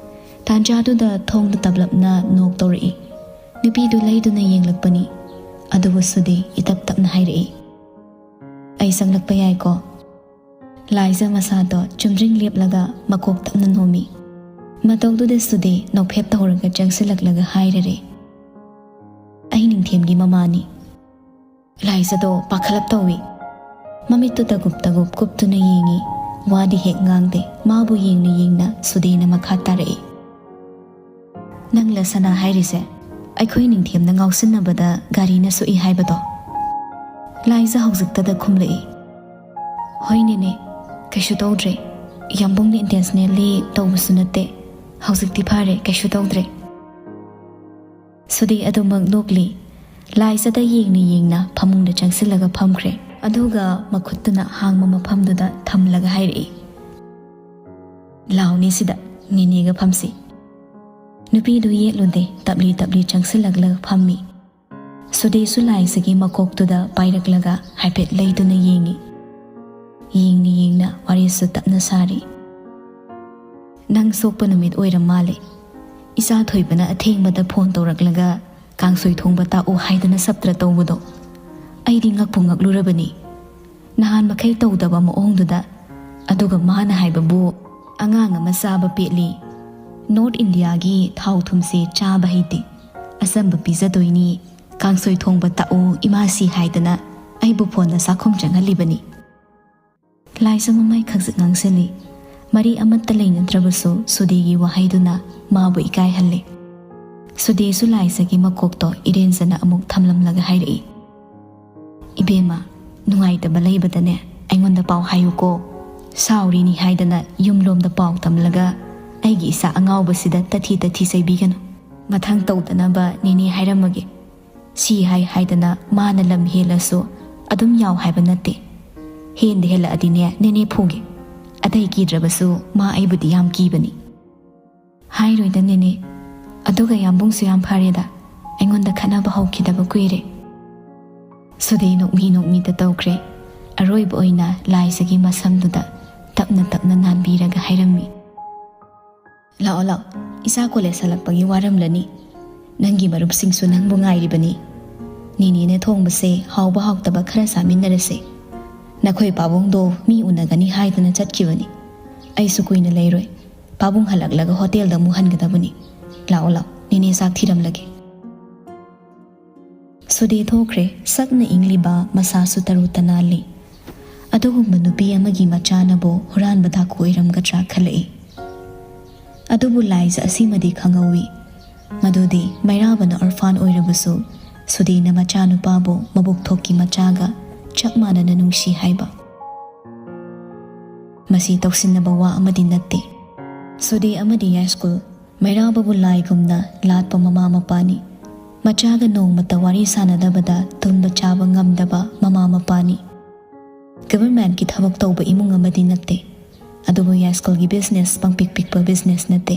ꯇꯥꯟꯖꯥꯗꯨꯗ ꯊꯣꯡꯗ ꯇꯞꯂꯞꯅ ꯅꯣꯛ ꯇꯧꯔꯛꯏ꯫ ꯅꯨꯄꯤꯗꯨ ꯂꯩꯗꯨꯅ ꯌꯦꯡꯂꯛꯄꯅꯤ꯫ ꯑꯗꯨꯕꯨ ꯁꯨꯗꯦ ꯏꯇꯞ ꯇꯞꯅ ꯍꯥꯏꯔꯛꯏ, "ꯑꯩ ꯆꯪꯂꯛꯄ ꯌꯥꯏꯀꯣ?" ꯂꯥꯏꯖ ꯃꯁꯥꯗꯣ ꯆꯨꯝꯗ꯭ꯔꯤꯡ ꯂꯦꯞꯂꯒ ꯃꯀꯣꯛ ꯇꯞꯅ ꯅꯣꯝꯃꯤ꯫ ꯃꯇꯧꯗꯨꯗ ꯁꯨꯗꯦ ꯅꯣꯛꯐꯦꯠ ꯇꯧꯔꯒ ꯆꯪꯁꯤꯜꯂꯛꯂꯒ ꯍꯥꯏꯔꯔꯦ, "ꯑꯩ ꯅꯤꯡꯊꯦꯝꯒꯤ ꯃꯃꯥꯅꯤ꯫" ꯂꯥꯏꯖꯗꯣ ꯄꯥꯈꯠꯂꯞ ꯇꯧꯏ꯫ ꯃꯃꯤꯠꯇꯨ ꯇꯒꯨꯞ ꯇꯒꯨꯞ ꯀꯨꯞꯇꯨꯅ ꯌꯦꯡꯏ꯫ ꯋꯥꯗꯤ ꯍꯦꯛ ꯉꯥꯡꯗꯦ꯫ ꯃꯥꯕꯨ ꯌꯦꯡꯅ ꯌꯦꯡꯅ ꯁꯨꯗꯦꯅ ꯃꯈꯥ ꯇꯥꯔꯛꯏ, "ꯅꯪꯂ ꯁꯅꯥ ꯍꯥꯏꯔꯤꯁꯦ? ꯑꯩꯈꯣꯏ ꯅꯤꯡꯊꯦꯝꯅ ꯉꯥꯎꯁꯤꯟꯅꯕꯗ ꯒꯥꯔꯤꯅ ꯁꯣꯛꯏ ꯍꯥꯏꯕꯗꯣ?" ꯂꯥꯏꯖ ꯍꯧꯖꯤꯛꯇꯗ ꯈꯨꯝꯂꯛꯏ, "ꯍꯣꯏꯅꯦꯅꯦ, ꯀꯩꯁꯨ ꯇꯧꯗ꯭ꯔꯦ꯫ ꯌꯥꯝꯕꯨꯡꯅ ꯏꯟꯇꯦꯟꯁꯅꯦꯜꯂꯤ ꯇꯧꯕꯁꯨ ꯅꯠꯇꯦ꯫ ꯍꯧꯖꯤꯛꯇꯤ ꯐꯔꯦ, ꯀꯩꯁꯨ ꯇꯧꯗ꯭ꯔꯦ꯫" ꯁꯨꯗꯦ ꯑꯗꯨꯃꯛ ꯅꯣꯛꯂꯤ꯫ ꯂꯥꯏꯖꯗ ꯌꯦꯡꯅ ꯌꯦꯡꯅ ꯐꯃꯨꯡꯗ ꯆꯪꯁꯤꯜꯂꯒ ꯐꯝꯈ꯭ꯔꯦ꯫ ꯑꯗꯨꯒ ꯃꯈꯨꯠꯇꯨꯅ ꯍꯥꯡꯕ ꯃꯐꯝꯗꯨꯗ ꯊꯝꯂꯒ ꯍꯥꯏꯔꯛꯏ, "ꯂꯥꯎꯅꯦ ꯁꯤꯗ, ꯅꯦꯅꯦꯒ ꯐꯝꯁꯤ꯫" ꯅꯨꯄꯤꯗꯨ ꯌꯦꯠꯂꯨꯗꯦ, ꯇꯞꯂꯤ ꯇꯞꯂꯤ ꯆꯪꯁꯤꯜꯂꯛꯂꯒ ꯐꯝꯃꯤ꯫ ꯁꯨꯗꯦꯁꯨ ꯂꯥꯏꯖꯒꯤ ꯃꯀꯣꯛꯇꯨꯗ ꯄꯥꯏꯔꯛꯂꯒ ꯍꯥꯏꯐꯦꯠ ꯂꯩꯗꯨꯅ ꯌꯦꯡꯏ꯫ ꯌꯦꯡꯅ ꯌꯦꯡꯅ ꯋꯥꯔꯤꯁꯨ ꯇꯞꯅ ꯁꯥꯔꯤ꯫ "ꯅꯪ ꯁꯣꯛꯄ ꯅꯨꯃꯤꯠ ꯑꯣꯏꯔ ꯃꯥꯜꯂꯦ꯫ ꯏꯆꯥ ꯊꯣꯏꯕꯅ ꯑꯊꯦꯡꯕꯗ ꯐꯣꯟ ꯇꯧꯔꯛꯂꯒ ꯀꯥꯡꯁꯣꯏ ꯊꯣꯡꯕ ꯇꯥꯛꯎ ꯍꯥꯏꯗꯅ ꯁꯞꯇ꯭ꯔ ꯇꯧꯕꯗꯣ꯫ ꯑꯩꯗꯤ ꯉꯛꯄꯨ ꯉꯛꯂꯨꯔꯕꯅꯤ꯫ ꯅꯍꯥꯟ ꯃꯈꯩ ꯇꯧꯗꯕ ꯃꯑꯣꯡꯗꯨꯗ꯫ ꯑꯗꯨꯒ ꯃꯥꯅ ꯍꯥꯏꯕꯕꯨ, ꯑꯉꯥꯡ ꯑꯃ ꯆꯥꯕ ꯄꯦꯠꯂꯤ, ꯅꯣꯔꯠ ꯏꯟꯗꯤꯌꯥꯒꯤ ꯊꯥꯎ ꯊꯨꯝꯁꯦ ꯆꯥꯕ ꯍꯩꯇꯦ, ꯑꯆꯝꯕ ꯄꯤꯖꯗꯣꯏꯅꯤ, ꯀꯥꯡꯁꯣꯏ ꯊꯣꯡꯕ ꯇꯥꯛꯎ ꯏꯃꯥꯁꯤ ꯍꯥꯏꯗꯅ ꯑꯩꯕꯨ ꯐꯣꯟꯗ ꯆꯥꯛꯈꯨꯝ ꯆꯪꯍꯜꯂꯤꯕꯅꯤ"꯫ ꯂꯥꯏꯖ ꯃꯃꯥꯏ ꯈꯛꯆꯤꯛ ꯉꯥꯡꯁꯤꯜꯂꯤ꯫ ꯃꯔꯤ ꯑꯃꯠꯇ ꯂꯩꯅꯗ꯭ꯔꯕꯁꯨ ꯁꯨꯗꯦꯒꯤ ꯋꯥꯍꯩꯗꯨꯅ ꯃꯥꯕꯨ ꯏꯀꯥꯏꯍꯜꯂꯤ꯫ ꯁꯨꯗꯦꯁꯨ ꯂꯥꯏꯖꯒꯤ ꯃꯀꯣꯛꯇꯣ ꯏꯔꯦꯟꯖꯅ ꯑꯃꯨꯛ ꯊꯝꯂꯝꯂꯒ ꯍꯥꯏꯔꯛꯏ, "ꯏꯕꯦꯝꯃ, ꯅꯨꯡꯉꯥꯏꯇꯕ ꯂꯩꯕꯗꯅꯦ ꯑꯩꯉꯣꯟꯗ ꯄꯥꯎ ꯍꯥꯏꯌꯨꯀꯣ꯫ ꯁꯥꯎꯔꯤꯅꯤ ꯍꯥꯏꯗꯅ ꯌꯨꯝꯂꯣꯝꯗ ꯄꯥꯎ ꯇꯝꯂꯒ ꯑꯩꯒꯤ ꯏꯆꯥ ꯑꯉꯥꯎꯕꯁꯤꯗ ꯇꯊꯤ ꯇꯊꯤ ꯆꯩꯕꯤꯒꯅꯨ꯫ ꯃꯊꯪ ꯇꯧꯗꯅꯕ ꯅꯦꯅꯦ ꯍꯥꯏꯔꯝꯃꯒꯦ꯫ ꯁꯤ ꯍꯥꯏ ꯍꯥꯏꯗꯅ ꯃꯥꯅ ꯂꯝ ꯍꯦꯜꯂꯁꯨ ꯑꯗꯨꯝ ꯌꯥꯎ ꯍꯥꯏꯕ ꯅꯠꯇꯦ꯫ ꯍꯦꯟꯗ ꯍꯦꯜꯂꯛꯑꯗꯤꯅꯦ ꯅꯦꯅꯦ ꯐꯨꯒꯦ꯫ ꯑꯇꯩ ꯀꯤꯗ꯭ꯔꯕꯁꯨ ꯃꯥ ꯑꯩꯕꯨꯗꯤ ꯌꯥꯝ ꯀꯤꯕꯅꯤ"꯫ "ꯍꯥꯏꯔꯣꯏꯗ ꯅꯦꯅꯦ꯫ ꯑꯗꯨꯒ ꯌꯥꯝꯕꯨꯡꯁꯨ ꯌꯥꯝ ꯐꯔꯦꯗ, ꯑꯩꯉꯣꯟꯗ ꯈꯠꯅꯕ ꯍꯧꯈꯤꯗꯕ ꯀꯨꯏꯔꯦ"꯫ ꯁꯨꯗꯦ ꯅꯣꯛꯃꯤ ꯅꯣꯛꯃꯤꯗ ꯇꯧꯈ꯭ꯔꯦ꯫ ꯑꯔꯣꯏꯕ ꯑꯣꯏꯅ ꯂꯥꯏꯖꯒꯤ ꯃꯁꯝꯗꯨꯗ ꯇꯞꯅ ꯇꯞꯅ ꯅꯥꯟꯕꯤꯔꯒ ꯍꯥꯏꯔꯝꯃꯤ, "ꯂꯥꯛꯑꯣ, ꯂꯥꯛꯑꯣ, ꯏꯆꯥ ꯀꯣꯂꯦꯖ ꯍꯜꯂꯛꯄꯒꯤ ꯋꯥꯔꯝꯂꯅꯤ꯫ ꯅꯪꯒꯤ ꯃꯔꯨꯞꯁꯤꯡꯁꯨ ꯅꯪꯕꯨ ꯉꯥꯏꯔꯤꯕꯅꯤ꯫ ꯅꯦꯅꯦꯅ ꯊꯣꯡꯕꯁꯦ ꯍꯥꯎꯕ ꯍꯥꯎꯇꯕ ꯈꯔ ꯆꯥꯃꯤꯟꯅꯔꯁꯦ꯫ ꯅꯈꯣꯏ ꯄꯥꯕꯨꯡꯗꯣ ꯃꯤ ꯎꯅꯒꯅꯤ ꯍꯥꯏꯗꯅ ꯆꯠꯈꯤꯕꯅꯤ꯫ ꯑꯩꯁꯨ ꯀꯨꯏꯅ ꯂꯩꯔꯣꯏ꯫ ꯄꯥꯕꯨꯡ ꯍꯜꯂꯛꯂꯒ ꯍꯣꯇꯦꯜꯗ ꯑꯃꯨꯛ ꯍꯟꯒꯗꯕꯅꯤ꯫ ꯂꯥꯛꯑꯣ, ꯂꯥꯛꯑꯣ, ꯅꯦꯅꯦ ꯆꯥꯛ ꯊꯤꯔꯝꯂꯒꯦ"꯫ ꯁꯨꯗꯦ ꯊꯣꯛꯈ꯭ꯔꯦ꯫ ꯁꯛꯅ ꯏꯪꯂꯤꯕ, ꯃꯁꯥꯁꯨ ꯇꯔꯨ ꯇꯅꯥꯜꯂꯤ꯫ ꯑꯗꯨꯒꯨꯝꯕ ꯅꯨꯄꯤ ꯑꯃꯒꯤ ꯃꯆꯥꯅꯕꯨ ꯍꯨꯔꯥꯟꯕ ꯗꯥꯀꯨ ꯑꯣꯏꯔꯝꯒꯗ꯭ꯔꯥ ꯈꯜꯂꯛꯏ꯫ ꯑꯗꯨꯕꯨ ꯂꯥꯏꯖ ꯑꯁꯤꯃꯗꯤ ꯈꯪꯍꯧꯏ, ꯃꯗꯨꯗꯤ ꯃꯩꯔꯥꯕꯅ orphan ꯑꯣꯏꯔꯕꯁꯨ ꯁꯨꯗꯦꯅ ꯃꯆꯥꯅꯨꯄꯥꯕꯨ ꯃꯕꯨꯛ ꯊꯣꯛꯀꯤ ꯃꯆꯥꯒ ꯆꯞ ꯃꯥꯟꯅꯅ ꯅꯨꯡꯁꯤ ꯍꯥꯏꯕ꯫ ꯃꯁꯤ ꯇꯧꯁꯤꯟꯅꯕ ꯋꯥ ꯑꯃꯗꯤ ꯅꯠꯇꯦ꯫ ꯁꯨꯗꯦ ꯑꯃꯗꯤ ꯌꯥꯏꯁ꯭ꯀꯨꯜ ꯃꯩꯔꯥꯕꯕꯨ ꯂꯥꯏꯒꯨꯝꯅ ꯂꯥꯠꯄ ꯃꯃꯥ ꯃꯄꯥꯅꯤ꯫ ꯃꯆꯥꯒ ꯅꯣꯡꯃꯇ ꯋꯥꯔꯤ ꯁꯥꯟꯅꯗꯕꯗ ꯇꯨꯝꯕ ꯆꯥꯕ ꯉꯝꯗꯕ ꯃꯃꯥ ꯃꯄꯥꯅꯤ꯫ Governmentꯀꯤ ꯊꯕꯛ ꯇꯧꯕ ꯏꯃꯨꯡ ꯑꯃꯗꯤ ꯅꯠꯇꯦ꯫ ꯑꯗꯨꯕꯨ ꯌꯥꯏꯁ꯭ꯀꯨꯜꯒꯤ business ꯄꯪꯄꯤꯛ ꯄꯤꯛꯄ business ꯅꯠꯇꯦ꯫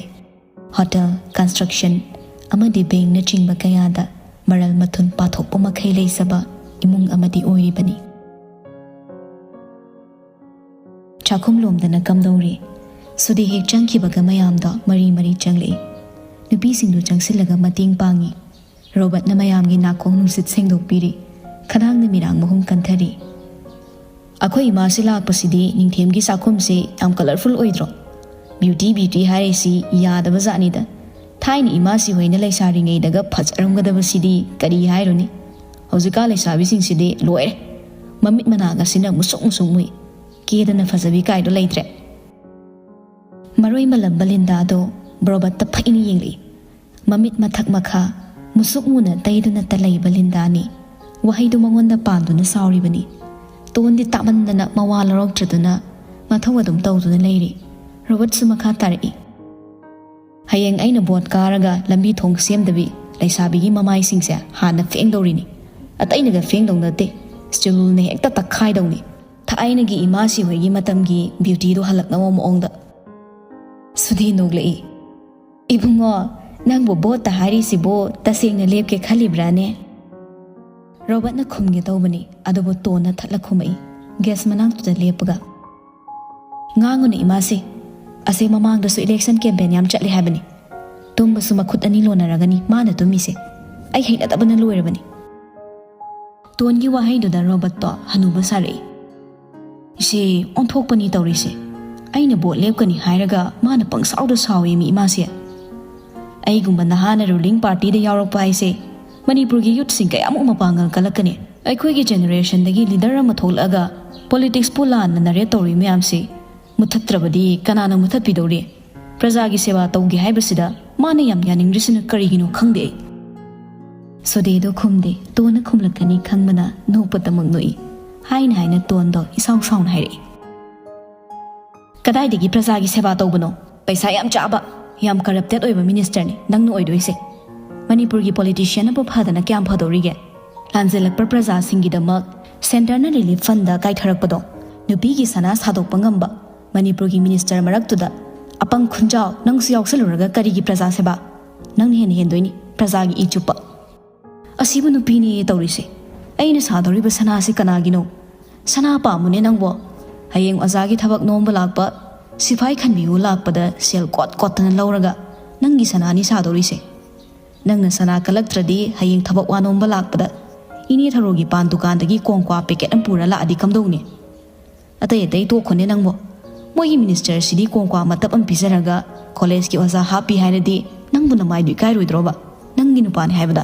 Hotel, construction ꯑꯃꯗꯤ bankꯅꯆꯤꯡꯕ ꯀꯌꯥꯗ ꯃꯔꯜ ꯃꯊꯨꯝ ꯄꯥꯊꯣꯛꯄ ꯃꯈꯩ ꯂꯩꯖꯕ ꯏꯃꯨꯡ ꯑꯃꯗꯤ ꯑꯣꯏꯔꯤꯕꯅꯤ꯫ ꯆꯥꯛꯈꯨꯝꯂꯣꯝꯗꯅ ꯀꯝꯗꯧꯔꯤ? ꯁꯨꯗꯤ ꯍꯦꯛ ꯆꯪꯈꯤꯕꯒ ꯃꯌꯥꯝꯗꯣ ꯃꯔꯤ ꯃꯔꯤ ꯆꯪꯂꯛꯏ꯫ ꯅꯨꯄꯤꯁꯤꯡꯗꯨ ꯆꯪꯁꯤꯜꯂꯒ ꯃꯇꯦꯡ ꯄꯥꯡꯉꯤ꯫ ꯔꯣꯕꯔꯠꯅ ꯃꯌꯥꯝꯒꯤ ꯅꯥꯀꯣꯡ ꯅꯨꯡꯁꯤꯠ ꯁꯦꯡꯗꯣꯛꯄꯤꯔꯤ꯫ ꯈꯗꯥꯡꯗ ꯃꯤꯔꯥꯡ ꯃꯍꯨꯝ ꯀꯟꯊꯔꯤ꯫ "ꯑꯩꯈꯣꯏ ꯏꯃꯥꯁꯤ ꯂꯥꯛꯄꯁꯤꯗꯤ ꯅꯤꯡꯊꯦꯝꯒꯤ ꯆꯥꯛꯈꯨꯝꯁꯤ ꯌꯥꯝ colourful ꯑꯣꯏꯗ꯭ꯔꯣ? Beauty, beauty ꯍꯥꯏꯔꯤꯁꯤ ꯌꯥꯗꯕ ꯖꯥꯠꯅꯤꯗ꯫ ꯊꯥꯏꯅ ꯏꯃꯥꯁꯤ ꯍꯣꯏꯅ ꯂꯩꯁꯥꯔꯤꯉꯩꯗꯒ ꯐꯖꯔꯝꯒꯗꯕꯁꯤꯗꯤ ꯀꯔꯤ ꯍꯥꯏꯔꯨꯅꯤ? ꯍꯧꯖꯤꯛꯀꯥꯟ ꯂꯩꯁꯥꯕꯤꯁꯤꯡꯁꯤꯗꯤ ꯂꯣꯏꯔꯦ꯫ ꯃꯃꯤꯠ ꯃꯅꯥꯒꯁꯤꯅ ꯃꯨꯁꯨꯛ ꯃꯨꯁꯨꯛ ꯃꯨꯏ꯫ ꯀꯦꯗꯅ ꯐꯖꯕꯤ ꯀꯥꯏꯗꯣ ꯂꯩꯇ꯭ꯔꯦ꯫" ꯃꯔꯣꯏ ꯃꯂꯝꯕ ꯂꯤꯟꯗꯥꯗꯣ ꯔꯣꯕꯔꯠꯇ ꯐꯩꯅ ꯌꯦꯡꯂꯛꯏ꯫ ꯃꯃꯤꯠ ꯃꯊꯛ ꯃꯈꯥ ꯃꯨꯁꯨꯛ ꯃꯨꯅ ꯇꯩꯗꯨꯅꯇ ꯂꯩꯕ ꯂꯤꯟꯗꯥꯅꯤ꯫ ꯋꯥꯍꯩꯗꯨ ꯃꯉꯣꯟꯗ ꯄꯥꯟꯗꯨꯅ ꯁꯥꯎꯔꯤꯕꯅꯤ꯫ ꯇꯣꯟꯗꯤ ꯇꯥꯃꯟꯗꯅ ꯃꯋꯥ ꯂꯧꯔꯛꯇ꯭ꯔꯗꯨꯅ ꯃꯊꯧ ꯑꯗꯨꯝ ꯇꯧꯗꯨꯅ ꯂꯩꯔꯤ꯫ ꯔꯣꯕꯔꯠꯁꯨ ꯃꯈꯥ ꯇꯥꯔꯛꯏ꯫ "ꯍꯌꯦꯡ ꯑꯩꯅ ꯚꯣꯠ ꯀꯥꯔꯒ ꯂꯝꯕꯤ ꯊꯣꯡ ꯁꯦꯝꯗꯕꯤ ꯂꯩꯁꯥꯕꯤꯒꯤ ꯃꯃꯥꯏꯁꯤꯡꯁꯦ ꯍꯥꯟꯅ ꯐꯦꯡꯗꯧꯔꯤꯅꯤ꯫ ꯑꯇꯩꯅꯒ ꯐꯦꯡꯗꯧ ꯅꯠꯇꯦ, ꯁ꯭ꯇꯤꯜꯅ ꯍꯦꯛꯇ ꯇꯛꯈꯥꯏꯗꯧꯅꯤ꯫ ꯊꯥꯏꯅꯒꯤ ꯏꯃꯥꯁꯤ ꯍꯣꯏꯒꯤ ꯃꯇꯝꯒꯤ ꯕ꯭ꯌꯨꯇꯤꯗꯣ ꯍꯜꯂꯛꯅꯕ ꯃꯑꯣꯡꯗ꯫" ꯁꯨꯗꯤ ꯅꯣꯛꯂꯛꯏ꯫ "ꯏꯕꯨꯡꯉꯣ, ꯅꯪꯕꯨ ꯚꯣꯠꯇ ꯍꯥꯏꯔꯤꯁꯤꯕꯨ ꯇꯁꯦꯡꯅ ꯂꯦꯞꯀꯦ ꯈꯜꯂꯤꯕ꯭ꯔꯥꯅꯦ?" ꯔꯣꯕꯔꯠꯅ ꯈꯨꯝꯒꯦ ꯇꯧꯕꯅꯤ, ꯑꯗꯨꯕꯨ ꯇꯣꯟꯅ ꯊꯠꯂ ꯈꯨꯝꯃꯛꯏ, ꯒꯦꯁ ꯃꯅꯥꯛꯇꯨꯗ ꯂꯦꯞꯄꯒ꯫ "ꯉꯥꯡꯉꯨꯅꯦ ꯏꯃꯥꯁꯤ, ꯑꯁꯦ ꯃꯃꯥꯡꯗꯁꯨ election campaign ꯌꯥꯝ ꯆꯠꯂꯦ ꯍꯥꯏꯕꯅꯤ꯫ ꯇꯨꯝꯕꯁꯨ ꯃꯈꯨꯠ ꯑꯅꯤ ꯂꯣꯟꯅꯔꯒꯅꯤ ꯃꯥꯅ ꯇꯨꯝꯃꯤꯁꯦ꯫ ꯑꯩ ꯍꯩꯅꯗꯕꯅ ꯂꯣꯏꯔꯕꯅꯤ꯫" ꯇꯣꯟꯒꯤ ꯋꯥꯍꯩꯗꯨꯗ ꯔꯣꯕꯔꯠꯇꯣ ꯍꯅꯨꯕ ꯁꯥꯔꯛꯏ꯫ "ꯏꯆꯦ, ꯑꯣꯟꯊꯣꯛꯄꯅꯤ ꯇꯧꯔꯤꯁꯦ꯫ ꯑꯩꯅ ꯚꯣꯠ ꯂꯦꯞꯀꯅꯤ ꯍꯥꯏꯔꯒ ꯃꯥꯅ ꯄꯪꯁꯥꯎꯗ ꯁꯥꯎꯏ ꯃꯤ ꯏꯃꯥꯁꯦ꯫ ꯑꯩꯒꯨꯝꯕ ꯅꯍꯥꯅ ruling partyꯗ ꯌꯥꯎꯔꯛꯄ ꯍꯥꯏꯁꯦ ꯃꯅꯤꯄꯨꯔꯒꯤ youthꯁꯤꯡ ꯀꯌꯥꯃꯨꯛ ꯃꯄꯥꯡꯒꯜ ꯀꯜꯂꯛꯀꯅꯤ? ꯑꯩꯈꯣꯏꯒꯤ generationꯗꯒꯤ leader ꯑꯃ ꯊꯣꯛꯂꯛꯑꯒ politicsꯄꯨ ꯂꯥꯟꯅ narrate ꯇꯧꯔꯤ ꯃꯌꯥꯝꯁꯤ ꯃꯨꯊꯠꯇ꯭ꯔꯕꯗꯤ ꯀꯅꯥꯅ ꯃꯨꯊꯠꯄꯤꯗꯧꯔꯤ? ꯄ꯭ꯔꯖꯥꯒꯤ ꯁꯦꯕꯥ ꯇꯧꯒꯦ ꯍꯥꯏꯕꯁꯤꯗ ꯃꯥꯅ ꯌꯥꯝ ꯌꯥꯅꯤꯡꯗ꯭ꯔꯤꯁꯤꯅ ꯀꯔꯤꯒꯤꯅꯣ ꯈꯪꯗꯦ ꯑꯩ꯫" ꯁꯨꯗꯤꯗꯣ ꯈꯨꯝꯗꯦ, ꯇꯣꯟꯅ ꯈꯨꯝꯂꯛꯀꯅꯤ ꯈꯪꯕꯅ ꯅꯣꯛꯄꯇꯃꯛ ꯅꯣꯛꯏ꯫ ꯍꯥꯏꯅ ꯍꯥꯏꯅ ꯇꯣꯟꯗꯣ ꯏꯁꯥꯎ ꯁꯥꯎꯅ ꯍꯥꯏꯔꯛꯏ꯫ "ꯀꯗꯥꯏꯗꯒꯤ ꯄ꯭ꯔꯖꯥꯒꯤ ꯁꯦꯕꯥ ꯇꯧꯕꯅꯣ? ꯄꯩꯁꯥ ꯌꯥꯝ ꯆꯥꯕ, ꯌꯥꯝ corrupted ꯑꯣꯏꯕ ministerꯅꯤ ꯅꯪꯅ ꯑꯣꯏꯗꯣꯏꯁꯦ꯫ ꯃꯅꯤꯄꯨꯔꯒꯤ politicianꯅꯕꯨ ꯐꯗꯅ ꯀꯌꯥꯝ ꯐꯗꯧꯔꯤꯒꯦ? ꯂꯥꯟꯖꯦꯜꯂꯛꯄ ꯄ꯭ꯔꯖꯥꯁꯤꯡꯒꯤꯗꯃꯛ centreꯅ relief fundꯗ ꯀꯥꯏꯊꯔꯛꯄꯗꯣ ꯅꯨꯄꯤꯒꯤ ꯁꯅꯥ ꯁꯥꯗꯣꯛꯄ ꯉꯝꯕ ꯃꯅꯤꯄꯨꯔꯒꯤ minister ꯃꯔꯛꯇꯨꯗ ꯑꯄꯪ ꯈꯨꯟꯖꯥꯎ ꯅꯪꯁꯨ ꯌꯥꯎꯁꯜꯂꯨꯔꯒ ꯀꯔꯤꯒꯤ ꯄ꯭ꯔꯖꯥ ꯁꯦꯕꯥ? ꯅꯪꯅ ꯍꯦꯟꯅ ꯍꯦꯟꯗꯣꯏꯅꯤ ꯄ꯭ꯔꯖꯥꯒꯤ ꯏ ꯆꯨꯞꯄ꯫ ꯑꯁꯤꯕꯨ ꯅꯨꯄꯤꯅꯦꯌꯦ ꯇꯧꯔꯤꯁꯦ꯫ ꯑꯩꯅ ꯁꯥꯗꯧꯔꯤꯕ ꯁꯅꯥꯁꯤ ꯀꯅꯥꯒꯤꯅꯣ? ꯁꯅꯥ ꯄꯥꯝꯃꯨꯅꯦ ꯅꯪꯕꯣ꯫ ꯍꯌꯦꯡ ꯑꯣꯖꯥꯒꯤ ꯊꯕꯛ ꯅꯣꯝꯕ ꯂꯥꯛꯄ, ꯁꯤꯐꯥꯏ ꯈꯟꯕꯤꯌꯨ ꯂꯥꯛꯄꯗ ꯁꯦꯜ ꯀꯣꯠ ꯀꯣꯠꯇꯅ ꯂꯧꯔꯒ ꯅꯪꯒꯤ ꯁꯅꯥꯅꯤ ꯁꯥꯗꯧꯔꯤꯁꯦ꯫ ꯅꯪꯅ ꯁꯅꯥ ꯀꯜꯂꯛꯇ꯭ꯔꯗꯤ ꯍꯌꯦꯡ ꯊꯕꯛ ꯋꯥ ꯅꯣꯝꯕ ꯂꯥꯛꯄꯗ ꯏꯅꯦ ꯊꯔꯣꯒꯤ ꯄꯥꯟ ꯗꯨꯀꯥꯟꯗꯒꯤ ꯀꯣꯡꯀ꯭ꯋꯥ ꯄꯦꯀꯦꯠ ꯑꯃ ꯄꯨꯔ ꯂꯥꯛꯑꯗꯤ ꯀꯝꯗꯧꯅꯤ? ꯑꯇꯩ ꯑꯇꯩ ꯇꯣꯛꯈꯣꯅꯦ ꯅꯪꯕꯣ꯫ ꯃꯣꯏꯒꯤ ꯃꯤꯅꯤꯁꯇꯔꯁꯤꯗꯤ ꯀꯣꯡꯀ꯭ꯋꯥ ꯃꯇꯞ ꯑꯃ ꯄꯤꯖꯔꯒ ꯀꯣꯂꯦꯖꯀꯤ ꯑꯣꯖꯥ ꯍꯥꯞꯄꯤ ꯍꯥꯏꯔꯗꯤ ꯅꯪꯕꯨ ꯅꯃꯥꯏꯗꯨ ꯏꯀꯥꯏꯔꯣꯏꯗ꯭ꯔꯣꯕ? ꯅꯪꯒꯤ ꯅꯨꯄꯥꯅꯤ ꯍꯥꯏꯕꯗ꯫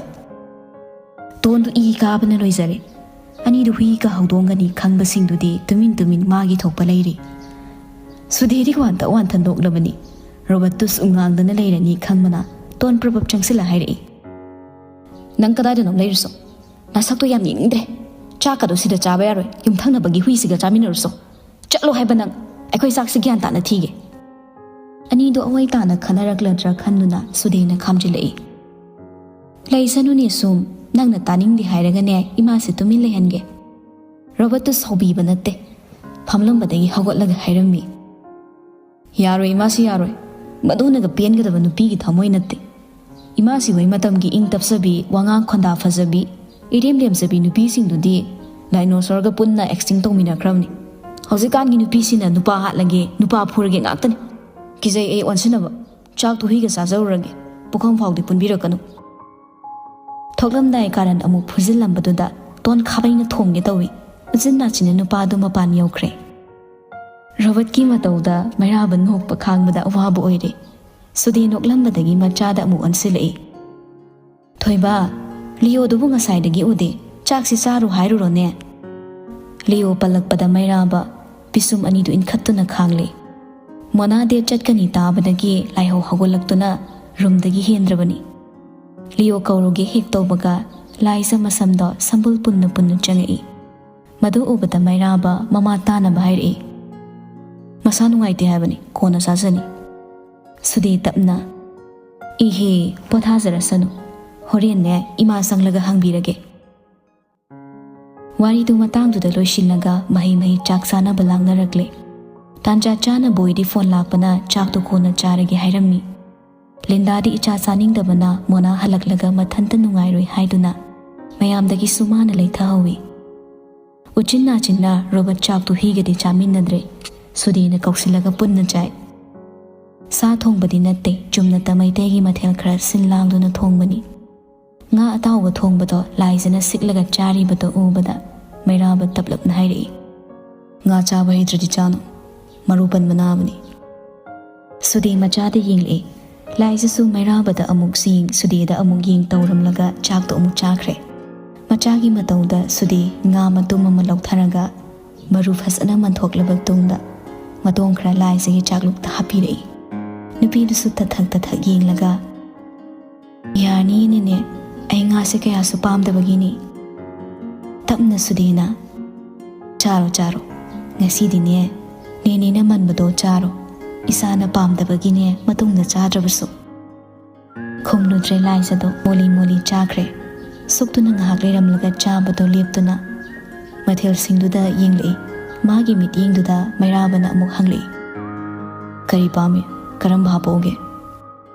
ꯇꯣꯟꯗꯨ ꯏ ꯀꯥꯕꯅ ꯂꯣꯏꯖꯔꯦ꯫ ꯑꯅꯤꯗꯨ ꯍꯨꯏꯒ ꯍꯧꯗꯣꯡꯒꯅꯤ ꯈꯪꯕꯁꯤꯡꯗꯨꯗꯤ ꯇꯨꯃꯤꯟ ꯇꯨꯃꯤꯟ ꯃꯥꯒꯤ ꯊꯣꯛꯄ ꯂꯩꯔꯤ꯫ ꯁꯨꯗꯦꯗꯤ ꯋꯥꯟꯇ ꯋꯥꯟꯇ ꯅꯣꯛꯂꯕꯅꯤ꯫ ꯔꯣꯕꯔꯠꯇꯨꯁꯨ ꯉꯥꯡꯗꯅ ꯂꯩꯔꯅꯤ ꯈꯪꯕꯅ ꯇꯣꯟ ꯄ꯭ꯔꯕꯞ ꯆꯪꯁꯤꯜꯂ ꯍꯥꯏꯔꯛꯏ, "ꯅꯪ ꯀꯗꯥꯏꯗꯅꯣ ꯂꯩꯔꯤꯁꯣ? ꯅꯁꯛꯇꯣ ꯌꯥꯝ ꯌꯦꯡꯅꯤꯡꯗ꯭ꯔꯦ꯫ ꯆꯥꯛꯀꯗꯣ ꯁꯤꯗ ꯆꯥꯕ ꯌꯥꯔꯣꯏ, ꯌꯨꯝꯊꯪꯅꯕꯒꯤ ꯍꯨꯏꯁꯤꯒ ꯆꯥꯃꯤꯟꯅꯔꯨꯁꯣ꯫ ꯆꯠꯂꯣ ꯍꯥꯏꯕ ꯅꯪ꯫ ꯑꯩꯈꯣꯏ ꯆꯥꯛꯁꯤ ꯒ꯭ꯌꯥꯟ ꯇꯥꯅ ꯊꯤꯒꯦ꯫" ꯑꯅꯤꯗꯣ ꯑꯋꯥꯏ ꯇꯥꯅ ꯈꯟꯅꯔꯛꯂꯗ꯭ꯔꯥ ꯈꯟꯗꯨꯅ ꯁꯨꯗꯦꯅ ꯈꯥꯝꯖꯤꯜꯂꯛꯏ꯫ "ꯂꯩꯁꯅꯨꯅꯦ ꯁꯨꯝ, ꯅꯪꯅ ꯇꯥꯅꯤꯡꯗꯦ ꯍꯥꯏꯔꯒꯅꯦ ꯏꯃꯥꯁꯦ ꯇꯨꯃꯤꯟ ꯂꯩꯍꯟꯒꯦ꯫" ꯔꯣꯕꯔꯠꯇꯨ ꯁꯥꯎꯕꯤꯕ ꯅꯠꯇꯦ, ꯐꯝꯂꯝꯕꯗꯒꯤ ꯍꯧꯒꯠꯂꯒ ꯍꯥꯏꯔꯝꯃꯤ꯫ "ꯌꯥꯔꯣꯏ, ꯏꯃꯥꯁꯤ ꯌꯥꯔꯣꯏ꯫ ꯃꯗꯨꯅꯒ ꯄꯦꯟꯒꯗꯕ ꯅꯨꯄꯤꯒꯤ ꯊꯃꯣꯏ ꯅꯠꯇꯦ꯫ ꯏꯃꯥꯁꯤ ꯍꯣꯏ ꯃꯇꯝꯒꯤ ꯏꯪ ꯇꯞꯆꯕꯤ, ꯋꯥꯉꯥꯡ ꯈꯣꯟꯗꯥ ꯐꯖꯕꯤ, ꯏꯔꯦꯝ ꯂꯦꯝꯖꯕꯤ ꯅꯨꯄꯤꯁꯤꯡꯗꯨꯗꯤ ꯗꯥꯏꯅꯣꯁꯣꯔꯒ ꯄꯨꯟꯅ ꯑꯦꯛꯁꯇꯤꯡ ꯇꯧꯃꯤꯟꯅꯈ꯭ꯔꯕꯅꯤ꯫ ꯍꯧꯖꯤꯛꯀꯥꯟꯒꯤ ꯅꯨꯄꯤꯁꯤꯅ ꯅꯨꯄꯥ ꯍꯥꯠꯂꯒꯦ, ꯅꯨꯄꯥ ꯐꯨꯔꯒꯦ ꯉꯥꯛꯇꯅꯤ꯫ ꯀꯤꯖꯩ ꯑꯩ ꯑꯣꯟꯁꯤꯟꯅꯕ꯫ ꯆꯥꯛꯇꯨ ꯍꯨꯏꯒ ꯆꯥꯖꯔꯨꯔꯒꯦ꯫ ꯄꯨꯈꯝ ꯐꯥꯎꯗꯤ ꯄꯨꯟꯕꯤꯔꯛꯀꯅꯨ꯫" ꯊꯣꯛꯂꯝꯗꯥꯏ ꯀꯥꯔꯟ ꯑꯃꯨꯛ ꯐꯨꯖꯤꯜꯂꯝꯕꯗꯨꯗ ꯇꯣꯟ ꯈꯥꯕꯩꯅ ꯊꯣꯡꯒꯦ ꯇꯧꯏ꯫ ꯎꯆꯤꯟ ꯅꯥꯆꯤꯟꯅ ꯅꯨꯄꯥꯗꯨ ꯃꯄꯥꯟ ꯌꯧꯈ꯭ꯔꯦ꯫ ꯔꯣꯕꯔꯠꯀꯤ ꯃꯇꯧꯗ ꯃꯩꯔꯥꯕ ꯅꯣꯛꯄ ꯈꯥꯡꯕꯗ ꯑꯋꯥꯕ ꯑꯣꯏꯔꯦ꯫ ꯁꯨꯗꯦ ꯅꯣꯛꯂꯝꯕꯗꯒꯤ ꯃꯆꯥꯗ ꯑꯃꯨꯛ ꯑꯣꯟꯁꯤꯜꯂꯛꯏ꯫ "ꯊꯣꯏꯕ, ꯂꯤꯌꯣꯗꯨꯕꯨ ꯉꯁꯥꯏꯗꯒꯤ ꯎꯗꯦ꯫ ꯆꯥꯛꯁꯤ ꯆꯥꯔꯨ ꯍꯥꯏꯔꯨꯔꯣꯅꯦ꯫" ꯂꯤꯌꯣ ꯄꯜꯂꯛꯄꯗ ꯃꯩꯔꯥꯕ ꯄꯤꯁꯨꯝ ꯑꯅꯤꯗꯨ ꯏꯟꯈꯠꯇꯨꯅ ꯈꯥꯡꯂꯦ꯫ ꯃꯣꯅꯥ ꯗꯦꯠ ꯆꯠꯀꯅꯤ ꯇꯥꯕꯗꯒꯤ ꯂꯥꯏꯍꯧ ꯍꯧꯒꯠꯂꯛꯇꯨꯅ ꯔꯨꯝꯗꯒꯤ ꯍꯦꯟꯗ꯭ꯔꯕꯅꯤ꯫ ꯂꯤꯌꯣ ꯀꯧꯔꯨꯒꯦ ꯍꯦꯛ ꯇꯧꯕꯒ ꯂꯥꯏꯖ ꯃꯁꯝꯗꯣ ꯁꯝꯕꯨꯜ ꯄꯨꯟꯅ ꯄꯨꯟꯅ ꯆꯪꯉꯛꯏ꯫ ꯃꯗꯨ ꯎꯕꯗ ꯃꯩꯔꯥꯕ ꯃꯃꯥ ꯇꯥꯅꯕ ꯍꯥꯏꯔꯛꯏ꯫ "ꯃꯁꯥ ꯅꯨꯡꯉꯥꯏꯇꯦ ꯍꯥꯏꯕꯅꯤ, ꯀꯣꯟꯅ ꯆꯥꯖꯅꯤ꯫" ꯁꯨꯗꯦ ꯇꯞꯅ, "ꯏꯍꯦ, ꯄꯣꯊꯥꯖꯔꯁꯅꯨ꯫ ꯍꯣꯔꯦꯟꯅꯦ ꯏꯃꯥ ꯆꯪꯂꯒ ꯍꯪꯕꯤꯔꯒꯦ꯫" ꯋꯥꯔꯤꯗꯨ ꯃꯇꯥꯡꯗꯨꯗ ꯂꯣꯏꯁꯤꯜꯂꯒ ꯃꯍꯩ ꯃꯍꯩ ꯆꯥꯛ ꯆꯥꯅꯕ ꯂꯥꯡꯅꯔꯛꯂꯦ꯫ ꯇꯥꯟꯖꯥ ꯆꯥꯅ ꯕꯣꯏꯗꯤ ꯐꯣꯟ ꯂꯥꯛꯄꯅ ꯆꯥꯛꯇꯨ ꯀꯣꯟꯅ ꯆꯥꯔꯒꯦ ꯍꯥꯏꯔꯝꯃꯤ꯫ ꯂꯤꯟꯗꯥꯗꯤ ꯏꯆꯥ ꯆꯥꯅꯤꯡꯗꯕꯅ ꯃꯣꯅꯥ ꯍꯜꯂꯛꯂꯒ ꯃꯊꯟꯇ ꯅꯨꯡꯉꯥꯏꯔꯣꯏ ꯍꯥꯏꯗꯨꯅ ꯃꯌꯥꯝꯗꯒꯤꯁꯨ ꯃꯥꯅ ꯂꯩꯊꯍꯧꯏ꯫ ꯎꯆꯤꯟ ꯅꯥꯆꯤꯟꯅ ꯔꯣꯕꯔꯠ ꯆꯥꯛꯇꯨ ꯍꯤꯒꯗꯤ ꯆꯥꯃꯤꯟꯅꯗ꯭ꯔꯦ꯫ ꯁꯨꯗꯦꯅ ꯀꯧꯁꯤꯜꯂꯒ ꯄꯨꯟꯅ ꯆꯥꯏ꯫ ꯁꯥ ꯊꯣꯡꯕꯗꯤ ꯅꯠꯇꯦ, ꯆꯨꯝꯅꯇ ꯃꯩꯇꯩꯒꯤ ꯃꯊꯦꯜ ꯈꯔ ꯁꯤꯜ ꯂꯥꯡꯗꯨꯅ ꯊꯣꯡꯕꯅꯤ꯫ ꯉꯥ ꯑꯇꯥꯎꯕ ꯊꯣꯡꯕꯗꯣ ꯂꯥꯏꯖꯅ ꯁꯤꯛꯂꯒ ꯆꯥꯔꯤꯕꯗꯣ ꯎꯕꯗ ꯃꯩꯔꯥꯕ ꯇꯞꯂꯞꯅ ꯍꯥꯏꯔꯛꯏ, "ꯉꯥ ꯆꯥꯕ ꯍꯩꯇ꯭ꯔꯗꯤ ꯆꯥꯅꯨ, ꯃꯔꯨ ꯄꯟꯕ ꯅꯥꯕꯅꯤ"꯫ ꯁꯨꯗꯦ ꯃꯆꯥꯗ ꯌꯦꯡꯂꯛꯏ꯫ ꯂꯥꯏꯖꯁꯨ ꯃꯩꯔꯥꯕꯗ ꯑꯃꯨꯛ ꯌꯦꯡ, ꯁꯨꯗꯦꯗ ꯑꯃꯨꯛ ꯌꯦꯡ ꯇꯧꯔꯝꯂꯒ ꯆꯥꯛꯇꯣ ꯑꯃꯨꯛ ꯆꯥꯈ꯭ꯔꯦ꯫ ꯃꯆꯥꯒꯤ ꯃꯇꯧꯗ ꯁꯨꯗꯦ ꯉꯥ ꯃꯇꯨꯝ ꯑꯃ ꯂꯧꯊꯔꯒ ꯃꯔꯨ ꯐꯖꯅ ꯃꯟꯊꯣꯛꯂꯕ ꯇꯨꯡꯗ ꯃꯇꯣꯡ ꯈꯔ ꯂꯥꯏꯖꯒꯤ ꯆꯥꯛꯂꯨꯛꯇ ꯍꯥꯞꯄꯤꯔꯛꯏ꯫ ꯅꯨꯄꯤꯗꯨꯁꯨ ꯇꯊꯛ ꯇꯊꯛ ꯌꯦꯡꯂꯒ, "ꯌꯥꯅꯤ ꯅꯦꯅꯦ, ꯑꯩ ꯉꯥꯁꯦ ꯀꯌꯥꯁꯨ ꯄꯥꯝꯗꯕꯒꯤꯅꯤ"꯫ ꯇꯞꯅ ꯁꯨꯗꯦꯅ, "ꯆꯥꯔꯣ, ꯆꯥꯔꯣ, ꯉꯁꯤꯗꯤꯅꯦ ꯅꯦꯅꯦꯅ ꯃꯟꯕꯗꯣ ꯆꯥꯔꯣ, ꯏꯁꯥꯅ ꯄꯥꯝꯗꯕꯒꯤꯅꯦ ꯃꯇꯨꯡꯗ ꯆꯥꯗ꯭ꯔꯕꯁꯨ"꯫ ꯈꯨꯝꯂꯨꯗ꯭ꯔꯦ ꯂꯥꯏꯖꯗꯣ, ꯃꯣꯂꯤ ꯃꯣꯂꯤ ꯆꯥꯈ꯭ꯔꯦ꯫ ꯁꯨꯛꯇꯨꯅ ꯉꯥꯏꯍꯥꯛ ꯂꯩꯔꯝꯂꯒ ꯆꯥꯕꯗꯣ ꯂꯦꯞꯇꯨꯅ ꯃꯊꯦꯜꯁꯤꯡꯗꯨꯗ ꯌꯦꯡꯂꯛꯏ꯫ ꯃꯥꯒꯤ ꯃꯤꯠꯌꯦꯡꯗꯨꯗ ꯃꯩꯔꯥꯕꯅ ꯑꯃꯨꯛ ꯍꯪꯂꯛꯏ, "ꯀꯔꯤ ꯄꯥꯝꯃꯤ? ꯀꯔꯝꯕ ꯍꯥꯞꯄꯛꯎꯒꯦ?"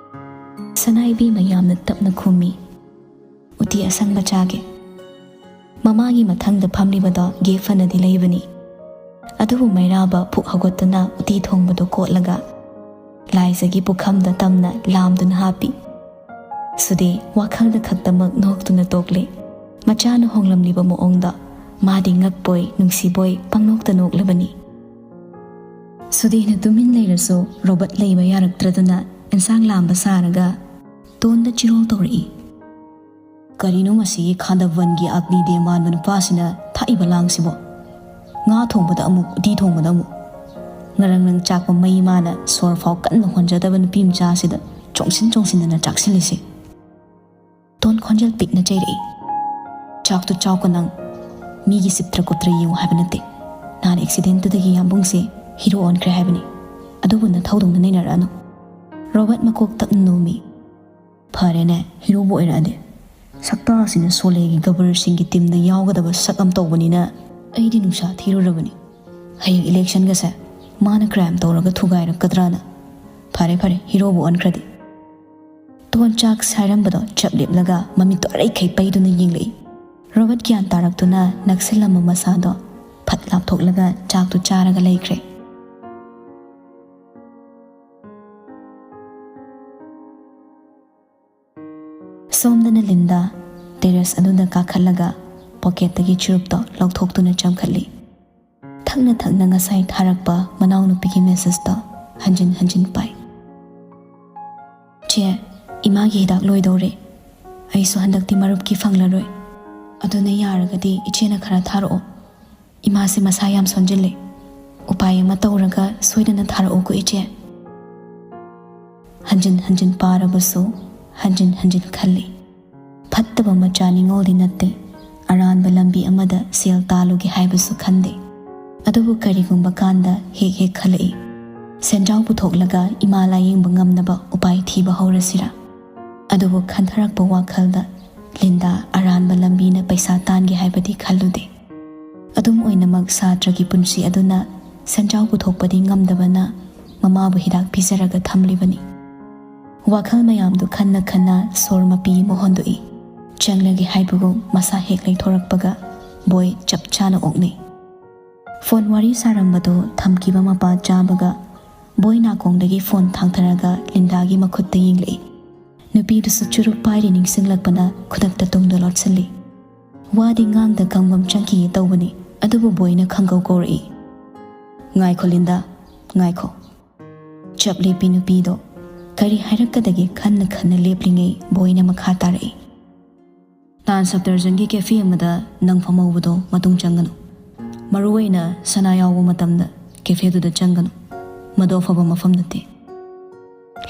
ꯁꯅꯥ ꯏꯕꯦꯝꯃ ꯌꯥꯝꯅ ꯇꯞꯅ ꯈꯨꯝꯃꯤ, "ꯎꯇꯤ ꯑꯁꯪꯕ ꯆꯥꯒꯦ"꯫ ꯃꯃꯥꯒꯤ ꯃꯊꯪꯗ ꯐꯝꯂꯤꯕꯗꯣ ꯒꯦꯞ ꯐꯅꯗꯤ ꯂꯩꯕꯅꯤ꯫ ꯑꯗꯨꯕꯨ ꯃꯩꯔꯥꯕ ꯐꯨꯛ ꯍꯧꯒꯠꯇꯨꯅ ꯎꯇꯤ ꯊꯣꯡꯕꯗꯨ ꯀꯣꯠꯂꯒ ꯂꯥꯏꯖꯒꯤ ꯄꯨꯈꯝꯗ ꯇꯝꯅ ꯂꯥꯝꯗꯨꯅ ꯍꯥꯞꯄꯤ꯫ ꯁꯨꯗꯦ ꯋꯥꯈꯜꯗ ꯈꯛꯇꯃꯛ ꯅꯣꯛꯇꯨꯅ ꯇꯣꯛꯂꯦ꯫ ꯃꯆꯥꯅ ꯍꯣꯡꯂꯝꯂꯤꯕ ꯃꯑꯣꯡꯗ ꯃꯥꯗꯤ ꯉꯛꯄꯣꯏ ꯅꯨꯡꯁꯤꯕꯣꯏ ꯄꯪꯅꯣꯛꯇ ꯅꯣꯛꯂꯕꯅꯤ꯫ ꯁꯨꯗꯦꯅ ꯇꯨꯃꯤꯟ ꯂꯩꯔꯁꯨ ꯔꯣꯕꯔꯠ ꯂꯩꯕ ꯌꯥꯔꯛꯇ꯭ꯔꯗꯨꯅ ꯏꯟꯁꯥꯡ ꯂꯥꯝꯕ ꯁꯥꯔꯒ ꯇꯣꯟꯗ ꯆꯤꯔꯣꯜ ꯇꯧꯔꯛꯏ꯫ "ꯀꯔꯤꯅꯣ ꯃꯁꯤꯒꯤ ꯈꯥꯟꯗꯕꯟꯒꯤ ꯑꯒꯅꯤꯗꯦ ꯃꯥꯟꯕ ꯅꯨꯄꯥꯁꯤꯅ ꯊꯥꯛꯏꯕ ꯂꯥꯡꯁꯤꯕꯣ? ꯉꯥ ꯊꯣꯡꯕꯗ ꯑꯃꯨꯛ, ꯎꯇꯤ ꯊꯣꯡꯕꯗ ꯑꯃꯨꯛ꯫ ꯉꯔꯪ ꯉꯔꯪ ꯆꯥꯛꯄ ꯃꯩ ꯃꯥꯅ ꯁꯣꯔ ꯐꯥꯎ ꯀꯟꯅ ꯍꯣꯟꯖꯗꯕ ꯅꯨꯄꯤ ꯃꯆꯥꯁꯤꯗ ꯆꯣꯡꯁꯤꯟ ꯆꯣꯡꯁꯤꯟꯗꯅ ꯆꯥꯛꯁꯤꯜꯂꯤꯁꯤ"꯫ ꯇꯣꯟ ꯈꯣꯟꯖꯦꯜ ꯄꯤꯛꯅ ꯆꯩꯔꯛꯏ꯫ "ꯆꯥꯛꯇꯨ ꯆꯥꯎꯀꯣ ꯅꯪ꯫ ꯃꯤꯒꯤ ꯆꯤꯇ꯭ꯔ ꯀꯨꯇ꯭ꯔ ꯌꯦꯡꯉꯨ ꯍꯥꯏꯕ ꯅꯠꯇꯦ꯫ ꯅꯍꯥꯟ ꯑꯦꯛꯁꯤꯗꯦꯟꯇꯨꯗꯒꯤ ꯌꯥꯝꯕꯨꯡꯁꯦ ꯍꯤꯔꯣ ꯑꯣꯟꯈ꯭ꯔꯦ ꯍꯥꯏꯕꯅꯤ꯫ ꯑꯗꯨꯕꯨ ꯅꯊꯧꯗꯧꯅ ꯅꯩꯅꯔꯛꯑꯅꯨ"꯫ ꯔꯣꯕꯔꯠ ꯃꯀꯣꯛ ꯇꯞꯅ ꯅꯣꯝꯃꯤ꯫ "ꯐꯔꯦꯅꯦ, ꯍꯤꯔꯣꯕꯨ ꯑꯣꯏꯔꯛꯑꯗꯤ꯫ ꯁꯛꯇꯥꯁꯤꯅ ꯁꯣꯂꯦꯒꯤ ꯒꯕꯔꯁꯤꯡꯒꯤ ꯇꯤꯝꯗ ꯌꯥꯎꯒꯗꯕ ꯁꯛ ꯑꯃ ꯇꯧꯕꯅꯤꯅ ꯑꯩꯗꯤ ꯅꯨꯡꯁꯥ ꯊꯤꯔꯨꯔꯕꯅꯤ꯫ ꯍꯌꯦꯡ ꯏꯂꯦꯛꯁꯟꯒꯁꯦ ꯃꯥꯅ ꯀ꯭ꯔꯥꯏꯝ ꯇꯧꯔꯒ ꯊꯨꯒꯥꯏꯔꯛꯀꯗ꯭ꯔꯥꯅ꯫ ꯐꯔꯦ ꯐꯔꯦ, ꯍꯤꯔꯣꯕꯨ ꯑꯣꯟꯈ꯭ꯔꯗꯤ"꯫ ꯇꯣꯟ ꯆꯥꯛ ꯁꯥꯏꯔꯝꯕꯗꯣ ꯆꯞ ꯂꯦꯞꯂꯒ ꯃꯃꯤꯠꯇꯣ ꯑꯔꯩꯈꯩ ꯄꯩꯗꯨꯅ ꯌꯦꯡꯂꯛꯏ꯫ ꯔꯣꯕꯔꯠ ꯒ꯭ꯌꯥꯟ ꯇꯥꯔꯛꯇꯨꯅ ꯅꯛꯁꯤꯜꯂꯝꯕ ꯃꯁꯥꯗꯣ ꯐꯠ ꯂꯥꯞꯊꯣꯛꯂꯒ ꯆꯥꯛꯇꯨ ꯆꯥꯔꯒ ꯂꯩꯈ꯭ꯔꯦ꯫ ꯁꯣꯝꯗꯅ ꯂꯤꯟꯗꯥ ꯇꯦꯔꯦꯁ ꯑꯗꯨꯗ ꯀꯥꯈꯠꯂꯒ ꯄꯣꯀꯦꯠꯇꯒꯤ ꯆꯨꯔꯨꯞꯇꯣ ꯂꯧꯊꯣꯛꯇꯨꯅ ꯆꯝꯈꯠꯂꯤ꯫ ꯊꯛꯅ ꯊꯛꯅ ꯉꯁꯥꯏ ꯊꯥꯔꯛꯄ ꯃꯅꯥꯎꯅꯨꯄꯤꯒꯤ ꯃꯦꯁꯦꯖꯇꯣ ꯍꯟꯖꯤꯟ ꯍꯟꯖꯤꯟ ꯄꯥꯏ꯫ "ꯆꯦ, ꯏꯃꯥꯒꯤ ꯍꯤꯗꯥꯛ ꯂꯣꯏꯗꯧꯔꯦ꯫ ꯑꯩꯁꯨ ꯍꯟꯗꯛꯇꯤ ꯃꯔꯨꯞꯀꯤ ꯐꯪꯂꯔꯣꯏ꯫ ꯑꯗꯨꯅ ꯌꯥꯔꯒꯗꯤ ꯏꯆꯦꯅ ꯈꯔ ꯊꯥꯔꯛꯑꯣ꯫ ꯏꯃꯥꯁꯦ ꯃꯁꯥ ꯌꯥꯝ ꯁꯣꯟꯖꯤꯜꯂꯦ꯫ ꯎꯄꯥꯏ ꯑꯃ ꯇꯧꯔꯒ ꯁꯣꯏꯗꯅ ꯊꯥꯔꯛꯎꯀꯣ ꯏꯆꯦ꯫" ꯍꯟꯖꯤꯟ ꯍꯟꯖꯤꯟ ꯄꯥꯔꯕꯁꯨ ꯍꯟꯖꯤꯟ ꯍꯟꯖꯤꯟ ꯈꯜꯂꯤ꯫ ꯐꯠꯇꯕ ꯃꯆꯥ ꯅꯤꯡꯉꯣꯜꯗꯤ ꯅꯠꯇꯦ꯫ ꯑꯔꯥꯟꯕ ꯂꯝꯕꯤ ꯑꯃꯗ ꯁꯦꯜ ꯇꯥꯜꯂꯨꯒꯦ ꯍꯥꯏꯕꯁꯨ ꯈꯟꯗꯦ꯫ ꯑꯗꯨꯕꯨ ꯀꯔꯤꯒꯨꯝꯕ ꯀꯥꯟꯗ ꯍꯦꯛ ꯍꯦꯛ ꯈꯜꯂꯛꯏ, ꯁꯦꯟꯖꯥꯎ ꯄꯨꯊꯣꯛꯂꯒ ꯏꯃꯥ ꯂꯥꯌꯦꯡꯕ ꯉꯝꯅꯕ ꯎꯄꯥꯏ ꯊꯤꯕ ꯍꯧꯔꯁꯤꯔꯥ? ꯑꯗꯨꯕꯨ ꯈꯟꯊꯔꯛꯄ ꯋꯥꯈꯜꯗ ꯂꯤꯟꯗꯥ ꯑꯔꯥꯟꯕ ꯂꯝꯕꯤꯅ ꯄꯩꯁꯥ ꯇꯥꯟꯒꯦ ꯍꯥꯏꯕꯗꯤ ꯈꯜꯂꯨꯗꯦ꯫ ꯑꯗꯨꯝ ꯑꯣꯏꯅꯃꯛ ꯁꯥꯇ꯭ꯔꯒꯤ ꯄꯨꯟꯁꯤ ꯑꯗꯨꯅ ꯁꯦꯟꯖꯥꯎ ꯄꯨꯊꯣꯛꯄꯗꯤ ꯉꯝꯗꯕꯅ ꯃꯃꯥꯕꯨ ꯍꯤꯗꯥꯛ ꯄꯤꯖꯔꯒ ꯊꯝꯂꯤꯕꯅꯤ꯫ ꯋꯥꯈꯜ ꯃꯌꯥꯝꯗꯨ ꯈꯟꯅ ꯈꯟꯅ ꯁꯣꯔ ꯃꯄꯤ ꯑꯃ ꯍꯣꯟꯗꯣꯛꯏ꯫ ꯆꯪꯂꯒꯦ ꯍꯥꯏꯕꯒꯨꯝ ꯃꯁꯥ ꯍꯦꯛ ꯂꯩꯊꯣꯔꯛꯄꯒ ꯕꯣꯏ ꯆꯞ ꯆꯥꯅ ꯑꯣꯛꯅꯩ꯫ ꯐꯣꯟ ꯋꯥꯔꯤ ꯁꯥꯔꯝꯕꯗꯨ ꯊꯝꯈꯤꯕ ꯃꯄꯥ ꯆꯥꯕꯒ ꯕꯣꯏ ꯅꯥꯀꯣꯡꯗꯒꯤ ꯐꯣꯟ ꯊꯥꯡꯊꯔꯒ ꯂꯤꯟꯗꯥꯒꯤ ꯃꯈꯨꯠꯇ ꯌꯦꯡꯂꯛꯏ꯫ ꯅꯨꯄꯤꯗꯨꯁꯨ ꯆꯨꯔꯨꯞ ꯄꯥꯏꯔꯤ ꯅꯤꯡꯁꯤꯡꯂꯛꯄꯅ ꯈꯨꯗꯛꯇ ꯇꯨꯡꯗ ꯂꯣꯠꯁꯤꯜꯂꯤ꯫ ꯋꯥꯗꯤ ꯉꯥꯡꯗ ꯈꯪꯐꯝ ꯆꯪꯈꯤꯒꯦ ꯇꯧꯕꯅꯤ, ꯑꯗꯨꯕꯨ ꯕꯣꯏꯅ ꯈꯪꯒꯧ ꯀꯧꯔꯛꯏ꯫ "ꯉꯥꯏꯈꯣ ꯂꯤꯟꯗꯥ, ꯉꯥꯏꯈꯣ꯫" ꯆꯞ ꯂꯦꯞꯄꯤ ꯅꯨꯄꯤꯗꯣ꯫ ꯀꯔꯤ ꯍꯥꯏꯔꯛꯀꯗꯒꯦ ꯈꯟꯅ ꯈꯟꯅ ꯂꯦꯞꯂꯤꯉꯩ ꯕꯣꯏꯅ ꯃꯈꯥ ꯇꯥꯔꯛꯏ꯫ "ꯅꯍꯥꯟ ꯁꯞꯇꯔꯖꯟꯒꯤ ꯀꯦꯐꯦ ꯑꯃꯗ ꯅꯪ ꯐꯝꯍꯧꯕꯗꯣ ꯃꯇꯨꯡ ꯆꯪꯒꯅꯨ꯫ ꯃꯔꯨ ꯑꯣꯏꯅ ꯁꯅꯥ ꯌꯥꯎꯕ ꯃꯇꯝꯗ ꯀꯦꯐꯦꯗꯨꯗ ꯆꯪꯒꯅꯨ꯫ ꯃꯗꯨ ꯑꯐꯕ ꯃꯐꯝ ꯅꯠꯇꯦ꯫"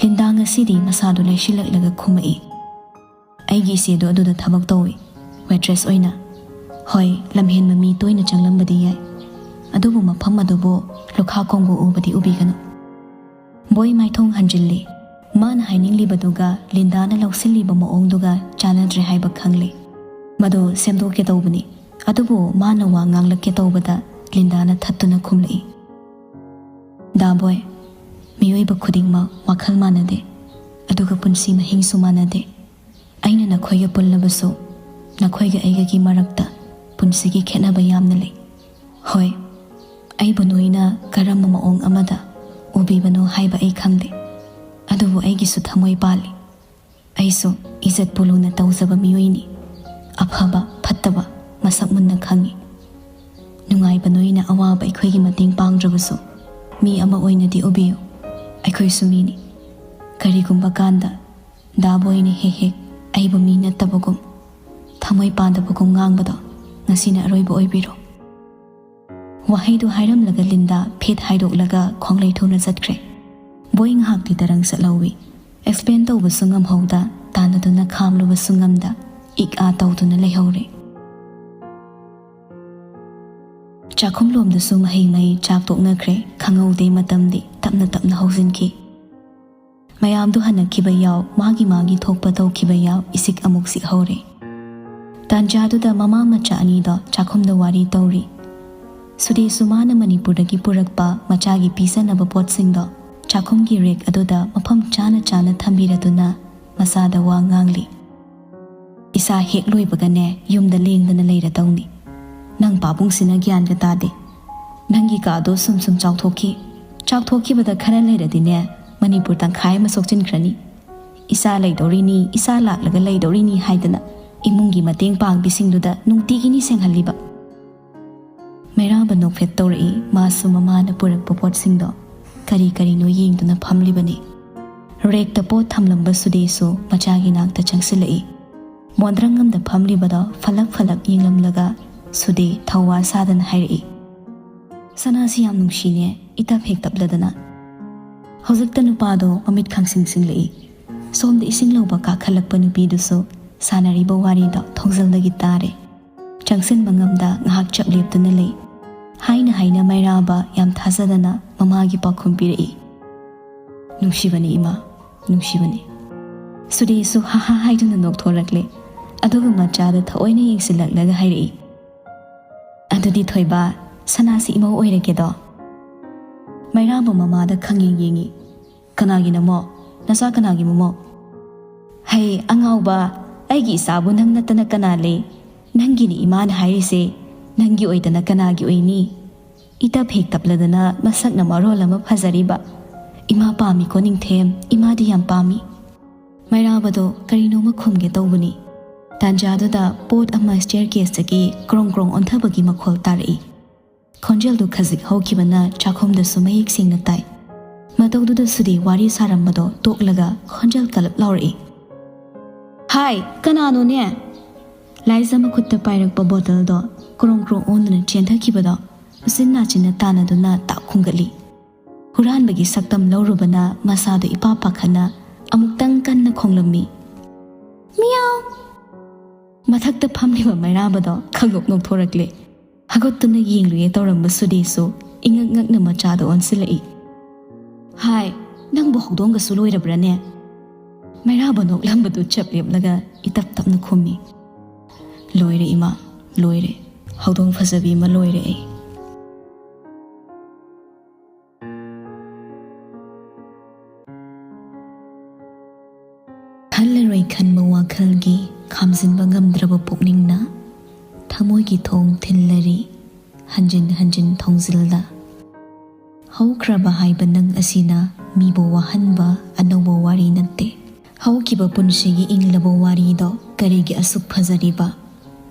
ꯂꯤꯟꯗꯥ ꯉꯁꯤꯗꯤ ꯃꯁꯥꯗꯨ ꯂꯩꯁꯤꯜꯂꯛꯂꯒ ꯈꯨꯝꯃꯛꯏ꯫ "ꯑꯩꯒꯤ ꯏꯆꯦꯗꯣ ꯑꯗꯨꯗ ꯊꯕꯛ ꯇꯧꯏ, ꯋꯦꯇ꯭ꯔꯦꯁ ꯑꯣꯏꯅ꯫ ꯍꯣꯏ, ꯂꯝꯍꯦꯟꯕ ꯃꯤ ꯇꯣꯏꯅ ꯆꯪꯂꯝꯕꯗꯤ ꯌꯥꯏ, ꯑꯗꯨꯕꯨ ꯃꯐꯝ ꯑꯗꯨꯕꯨ ꯂꯨꯈꯥ ꯀꯣꯡꯒꯣ ꯎꯕꯗꯤ ꯎꯕꯤꯒꯅꯨ꯫" ꯕꯣꯏ ꯃꯥꯏꯊꯣꯡ ꯍꯟꯖꯤꯜꯂꯤ꯫ ꯃꯥꯅ ꯍꯥꯏꯅꯤꯡꯂꯤꯕꯗꯨꯒ ꯂꯤꯟꯗꯥꯅ ꯂꯧꯁꯤꯜꯂꯤꯕ ꯃꯑꯣꯡꯗꯨꯒ ꯆꯥꯟꯅꯗ꯭ꯔꯦ ꯍꯥꯏꯕ ꯈꯪꯂꯤ꯫ ꯃꯗꯨ ꯁꯦꯝꯗꯣꯛꯀꯦ ꯇꯧꯕꯅꯤ, ꯑꯗꯨꯕꯨ ꯃꯥꯅ ꯋꯥ ꯉꯥꯡꯂꯛꯀꯦ ꯇꯧꯕꯗ ꯂꯤꯟꯗꯥꯅ ꯊꯠꯇꯨꯅ ꯈꯨꯝꯂꯛꯏ꯫ "ꯗꯥ ꯕꯣꯏ, ꯃꯤꯑꯣꯏꯕ ꯈꯨꯗꯤꯡꯃꯛ ꯋꯥꯈꯜ ꯃꯥꯟꯅꯗꯦ, ꯑꯗꯨꯒ ꯄꯨꯟꯁꯤ ꯃꯍꯤꯡꯁꯨ ꯃꯥꯟꯅꯗꯦ꯫ ꯑꯩꯅ ꯅꯈꯣꯏꯒ ꯄꯨꯜꯂꯕꯁꯨ ꯅꯈꯣꯏꯒ ꯑꯩꯒꯒꯤ ꯃꯔꯛꯇ ꯄꯨꯟꯁꯤꯒꯤ ꯈꯦꯠꯅꯕ ꯌꯥꯝꯅ ꯂꯩ꯫ ꯍꯣꯏ, ꯑꯩꯕꯨ ꯅꯣꯏꯅ ꯀꯔꯝꯕ ꯃꯑꯣꯡ ꯑꯃꯗ ꯎꯕꯤꯕꯅꯣ ꯍꯥꯏꯕ ꯑꯩ ꯈꯪꯗꯦ, ꯑꯗꯨꯕꯨ ꯑꯩꯒꯤꯁꯨ ꯊꯃꯣꯏ ꯄꯥꯜꯂꯤ꯫ ꯑꯩꯁꯨ ꯏꯖꯠꯄꯨ ꯂꯨꯅ ꯇꯧꯖꯕ ꯃꯤꯑꯣꯏꯅꯤ꯫ ꯑꯐꯕ ꯐꯠꯇꯕ ꯃꯁꯛ ꯃꯨꯟꯅ ꯈꯪꯏ꯫ ꯅꯨꯡꯉꯥꯏꯕ ꯅꯣꯏꯅ ꯑꯋꯥꯕ ꯑꯩꯈꯣꯏꯒꯤ ꯃꯇꯦꯡ ꯄꯥꯡꯗ꯭ꯔꯕꯁꯨ, ꯃꯤ ꯑꯃ ꯑꯣꯏꯅꯗꯤ ꯎꯕꯤꯌꯨ꯫ ꯑꯩꯈꯣꯏꯁꯨ ꯃꯤꯅꯤ꯫ ꯀꯔꯤꯒꯨꯝꯕ ꯀꯥꯟꯗ ꯗꯥ ꯕꯣꯏꯅ ꯍꯦꯛ ꯍꯦꯛ ꯑꯩꯕꯨ ꯃꯤ ꯅꯠꯇꯕꯒꯨꯝ, ꯊꯃꯣꯏ ꯄꯥꯟꯗꯕꯒꯨꯝ ꯉꯥꯡꯕꯗꯣ ꯉꯁꯤꯅ ꯑꯔꯣꯏꯕ ꯑꯣꯏꯕꯤꯔꯣ꯫ ꯋꯥꯍꯩꯗꯨ ꯍꯥꯏꯔꯝꯂꯒ ꯂꯤꯟꯗꯥ ꯐꯦꯠ ꯍꯥꯏꯗꯣꯛꯂꯒ ꯈꯣꯡꯂꯩ ꯊꯨꯅ ꯆꯠꯈ꯭ꯔꯦ꯫ ꯕꯣꯏ ꯉꯥꯏꯍꯥꯛꯇꯤ ꯇꯔꯪ ꯆꯠꯍꯧꯋꯤ꯫ ꯑꯦꯛꯁꯄ꯭ꯂꯦꯟ ꯇꯧꯕꯁꯨ ꯉꯝꯍꯧꯗ, ꯇꯥꯟꯅꯗꯨꯅ ꯈꯥꯝꯂꯨꯕꯁꯨ ꯉꯝꯗ, ꯏꯛ ꯑꯥ ꯇꯧꯗꯨꯅ ꯂꯩꯍꯧꯔꯦ꯫ ꯆꯥꯛꯈꯨꯝꯂꯣꯝꯗꯁꯨ ꯃꯍꯩ ꯃꯍꯩ ꯆꯥꯛ ꯇꯣꯛꯅꯈ꯭ꯔꯦ꯫ ꯈꯪꯍꯧꯗꯦ, ꯃꯇꯝꯗꯤ ꯇꯞꯅ ꯇꯞꯅ ꯍꯧꯖꯤꯟꯈꯤ꯫ ꯃꯌꯥꯝꯗꯨ ꯍꯟꯅꯈꯤꯕ ꯌꯥꯎ, ꯃꯥꯒꯤ ꯃꯥꯒꯤ ꯊꯣꯛꯄ ꯇꯧꯈꯤꯕ ꯌꯥꯎ, ꯏꯁꯤꯛ ꯑꯃꯨꯛ ꯁꯤꯛꯍꯧꯔꯦ꯫ ꯇꯥꯟꯖꯥꯗꯨꯗ ꯃꯃꯥ ꯃꯆꯥ ꯑꯅꯤꯗꯣ ꯆꯥꯛꯈꯨꯝꯗ ꯋꯥꯔꯤ ꯇꯧꯔꯤ꯫ ꯁꯨꯗꯦꯁꯨ ꯃꯥꯅ ꯃꯅꯤꯄꯨꯔꯗꯒꯤ ꯄꯨꯔꯛꯄ ꯃꯆꯥꯒꯤ ꯄꯤꯖꯅꯕ ꯄꯣꯠꯁꯤꯡꯗꯣ ꯆꯥꯛꯈꯨꯝꯒꯤ ꯔꯦꯛ ꯑꯗꯨꯗ ꯃꯐꯝ ꯆꯥꯅ ꯆꯥꯅ ꯊꯝꯕꯤꯔꯗꯨꯅ ꯃꯆꯥꯗ ꯋꯥ ꯉꯥꯡꯂꯤ꯫ "ꯏꯆꯥ ꯍꯦꯛ ꯂꯣꯏꯕꯒꯅꯦ ꯌꯨꯝꯗ ꯂꯦꯡꯗꯅ ꯂꯩꯔꯗꯧꯅꯤ꯫ ꯅꯪ ꯄꯥꯕꯨꯡꯁꯤꯅ ꯒ꯭ꯌꯥꯟꯒ ꯇꯥꯗꯦ꯫ ꯅꯪꯒꯤ ꯀꯥꯗꯣ ꯁꯨꯝ ꯁꯨꯝ ꯆꯥꯎꯊꯣꯛꯈꯤ꯫ ꯆꯥꯎꯊꯣꯛꯈꯤꯕꯗ ꯈꯔ ꯂꯩꯔꯗꯤꯅꯦ ꯃꯅꯤꯄꯨꯔ ꯇꯪꯈꯥꯏ ꯑꯃ ꯁꯣꯛꯆꯤꯟꯈ꯭ꯔꯅꯤ꯫ ꯏꯆꯥ ꯂꯩꯗꯧꯔꯤꯅꯤ, ꯏꯆꯥ ꯂꯥꯛꯂꯒ ꯂꯩꯗꯧꯔꯤꯅꯤ ꯍꯥꯏꯗꯅ ꯏꯃꯨꯡꯒꯤ ꯃꯇꯦꯡ ꯄꯥꯡꯕꯤꯁꯤꯡꯗꯨꯗ ꯅꯨꯡꯇꯤꯒꯤꯅꯤ ꯁꯦꯡꯍꯜꯂꯤꯕ꯫" ꯃꯩꯔꯥꯕ ꯅꯣꯛꯐꯦꯠ ꯇꯧꯔꯛꯏ꯫ ꯃꯥꯁꯨ ꯃꯃꯥꯅ ꯄꯨꯔꯛꯄ ꯄꯣꯠꯁꯤꯡꯗꯣ ꯀꯔꯤ ꯀꯔꯤꯅꯣ ꯌꯦꯡꯗꯨꯅ ꯐꯝꯂꯤꯕꯅꯤ꯫ ꯔꯦꯛꯇ ꯄꯣꯠ ꯊꯝꯂꯝꯕ ꯁꯨꯗꯦꯁꯨ ꯃꯆꯥꯒꯤ ꯅꯥꯛꯇ ꯆꯪꯁꯤꯜꯂꯛꯏ꯫ ꯃꯣꯟꯗ꯭ꯔꯪ ꯑꯃꯗ ꯐꯝꯂꯤꯕꯗꯣ ꯐꯂꯛ ꯐꯂꯛ ꯌꯦꯡꯂꯝꯂꯒ ꯁꯨꯗꯦ ꯊꯧꯋꯥ ꯁꯥꯗꯅ ꯍꯥꯏꯔꯛꯏ, "ꯁꯅꯥꯁꯤ ꯌꯥꯝ ꯅꯨꯡꯁꯤꯅꯦ, ꯏꯇꯞ ꯍꯦꯛ ꯇꯞꯂꯗꯅ꯫" ꯍꯧꯖꯤꯛꯇ ꯅꯨꯄꯥꯗꯣ ꯃꯃꯤꯠ ꯈꯪꯁꯤꯡ ꯁꯤꯡꯂꯛꯏ꯫ ꯁꯣꯝꯗ ꯏꯁꯤꯡ ꯂꯧꯕ ꯀꯥꯈꯠꯂꯛꯄ ꯅꯨꯄꯤꯗꯨꯁꯨ ꯁꯥꯟꯅꯔꯤꯕ ꯋꯥꯔꯤꯗꯣ ꯊꯣꯡꯖꯜꯗꯒꯤ ꯇꯥꯔꯦ꯫ ꯆꯪꯁꯤꯟꯕ ꯉꯝꯗ ꯉꯥꯏꯍꯥꯛ ꯆꯞ ꯂꯦꯞꯇꯨꯅ ꯂꯩ꯫ ꯍꯥꯏꯅ ꯍꯥꯏꯅ ꯃꯩꯔꯥꯕ ꯌꯥꯝ ꯊꯥꯖꯗꯅ ꯃꯃꯥꯒꯤ ꯄꯥꯎꯈꯨꯝ ꯄꯤꯔꯛꯏ, "ꯅꯨꯡꯁꯤꯕꯅꯤ ꯏꯃꯥ, ꯅꯨꯡꯁꯤꯕꯅꯤ꯫" ꯁꯨꯗꯦꯁꯨ ꯍꯥ ꯍꯥ ꯍꯥꯏꯗꯨꯅ ꯅꯣꯛꯊꯣꯔꯛꯂꯦ꯫ ꯑꯗꯨꯒ ꯃꯆꯥꯗ ꯊꯑꯣꯏꯅ ꯌꯦꯡꯁꯤꯜꯂꯛꯂꯒ ꯍꯥꯏꯔꯛꯏ, "ꯑꯗꯨꯗꯤ ꯊꯣꯏꯕ, ꯁꯅꯥꯁꯤ ꯏꯃꯧ ꯑꯣꯏꯔꯒꯦꯗꯣ?" ꯃꯩꯔꯥꯕ ꯃꯃꯥꯗ ꯈꯪꯌꯦꯡ ꯌꯦꯡꯉꯤ꯫ "ꯀꯅꯥꯒꯤꯅꯃꯣ? ꯅꯆꯥ ꯀꯅꯥꯒꯤ ꯃꯃꯧ?" "ꯍꯩ, ꯑꯉꯥꯎꯕ, ꯑꯩꯒꯤ ꯏꯆꯥꯕꯨ ꯅꯪ ꯅꯠꯇꯅ ꯀꯅꯥ ꯂꯩ? ꯅꯪꯒꯤꯅꯤ ꯏꯃꯥꯅ ꯍꯥꯏꯔꯤꯁꯦ, ꯅꯪꯒꯤ ꯑꯣꯏꯗꯅ ꯀꯅꯥꯒꯤ ꯑꯣꯏꯅꯤ? ꯏꯇꯞ ꯍꯦꯛ ꯇꯞꯂꯗꯅ ꯃꯁꯛꯅ ꯃꯔꯣꯜ ꯑꯃ ꯐꯖꯔꯤꯕ꯫ ꯏꯃꯥ ꯄꯥꯝꯃꯤꯀꯣ ꯅꯤꯡꯊꯦꯝ, ꯏꯃꯥꯗꯤ ꯌꯥꯝ ꯄꯥꯝꯃꯤ꯫ ꯃꯩꯔꯥꯕꯗꯣ ꯀꯔꯤꯅꯣꯃ ꯈꯨꯝꯒꯦ ꯇꯧꯕꯅꯤ꯫ ꯇꯥꯟꯖꯥꯗꯨꯗ ꯄꯣꯠ ꯑꯃ ꯁ꯭ꯇꯦꯌꯔ ꯀꯦꯁꯇꯒꯤ ꯀ꯭ꯔꯣꯡ ꯀ꯭ꯔꯣꯡ ꯑꯣꯟꯊꯕꯒꯤ ꯃꯈꯣꯜ ꯇꯥꯔꯛꯏ꯫ ꯈꯣꯟꯖꯦꯜꯗꯨ ꯈꯖꯤꯛ ꯍꯧꯈꯤꯕꯅ ꯆꯥꯛꯈꯨꯝꯗꯁꯨ ꯃꯌꯦꯛ ꯁꯦꯡꯅ ꯇꯥꯏ꯫ ꯃꯇꯧꯗꯨꯗ ꯁꯨꯗꯤ ꯋꯥꯔꯤ ꯁꯥꯔꯝꯕꯗꯣ ꯇꯣꯛꯂꯒ ꯈꯣꯟꯖꯦꯜ ꯀꯂꯞ ꯂꯥꯎꯔꯛꯏ꯫ "ꯍꯥꯏ, ꯀꯅꯥꯅꯣꯅꯦ?" ꯂꯥꯏꯖ ꯃꯈꯨꯠꯇ ꯄꯥꯏꯔꯛꯄ ꯕꯣꯇꯜꯗꯣ ꯀ꯭ꯔꯣꯡ ꯀ꯭ꯔꯣꯡ ꯑꯣꯟꯗꯨꯅ ꯆꯦꯟꯊꯈꯤꯕꯗꯣ ꯎꯆꯤꯟ ꯅꯥꯆꯤꯟꯅ ꯇꯥꯟꯅꯗꯨꯅ ꯇꯥꯛ ꯈꯨꯝꯒꯠꯂꯤ꯫ ꯍꯨꯔꯥꯟꯕꯒꯤ ꯁꯛꯇꯝ ꯂꯧꯔꯨꯕꯅ ꯃꯁꯥꯗꯣ ꯏꯄꯥ ꯄꯥꯈꯠꯅ ꯑꯃꯨꯛꯇꯪ ꯀꯟꯅ ꯈꯣꯡꯂꯝꯃꯤ꯫ "ꯃꯤꯌꯥꯎ!" ꯃꯊꯛꯇ ꯐꯝꯂꯤꯕ ꯃꯩꯔꯥꯕꯗꯣ ꯈꯪꯅꯣꯛ ꯅꯣꯛꯊꯣꯔꯛꯂꯦ꯫ ꯍꯧꯒꯠꯇꯨꯅ ꯌꯦꯡꯂꯨꯌꯦ ꯇꯧꯔꯝꯕ ꯁꯨꯗꯤꯁꯨ ꯏꯉꯛ ꯉꯛꯅ ꯃꯆꯥꯗ ꯑꯣꯟꯁꯤꯜꯂꯛꯏ꯫ "ꯍꯥꯏ, ꯅꯪꯕꯨ ꯍꯧꯗꯣꯡꯒꯁꯨ ꯂꯣꯏꯔꯕ꯭ꯔꯥꯅꯦ?" ꯃꯩꯔꯥꯕ ꯅꯣꯛꯂꯝꯕꯗꯨ ꯆꯞ ꯂꯦꯞꯂꯒ ꯏꯇꯞ ꯇꯞꯅ ꯈꯨꯝꯃꯤ꯫ "ꯂꯣꯏꯔꯦ ꯏꯃꯥ, ꯂꯣꯏꯔꯦ꯫ ꯍꯧꯗꯣꯡ ꯐꯖꯕꯤ ꯑꯃ ꯂꯣꯏꯔꯦ ꯑꯩ꯫" ꯈꯜꯂꯔꯣꯏ ꯈꯟꯕ ꯋꯥꯈꯜꯒꯤ ꯈꯥꯝꯖꯤꯟꯕ ꯉꯝꯗ꯭ꯔꯕ ꯄꯨꯛꯅꯤꯡꯅ ꯊꯃꯣꯏꯒꯤ ꯊꯣꯡ ꯊꯤꯜꯂꯔꯤ, ꯍꯟꯖꯤꯟ ꯍꯟꯖꯤꯟ ꯊꯣꯡꯖꯤꯜꯗ꯫ ꯍꯧꯈ꯭ꯔꯕ ꯍꯥꯏꯕ ꯅꯪ ꯑꯁꯤꯅ ꯃꯤꯕꯨ ꯋꯥꯍꯟꯕ ꯑꯅꯧꯕ ꯋꯥꯔꯤ ꯅꯠꯇꯦ꯫ ꯍꯧꯈꯤꯕ ꯄꯨꯟꯁꯤꯒꯤ ꯏꯪꯂꯕ ꯋꯥꯔꯤꯗꯣ ꯀꯔꯤꯒꯤ ꯑꯁꯨꯛ ꯐꯖꯔꯤꯕ?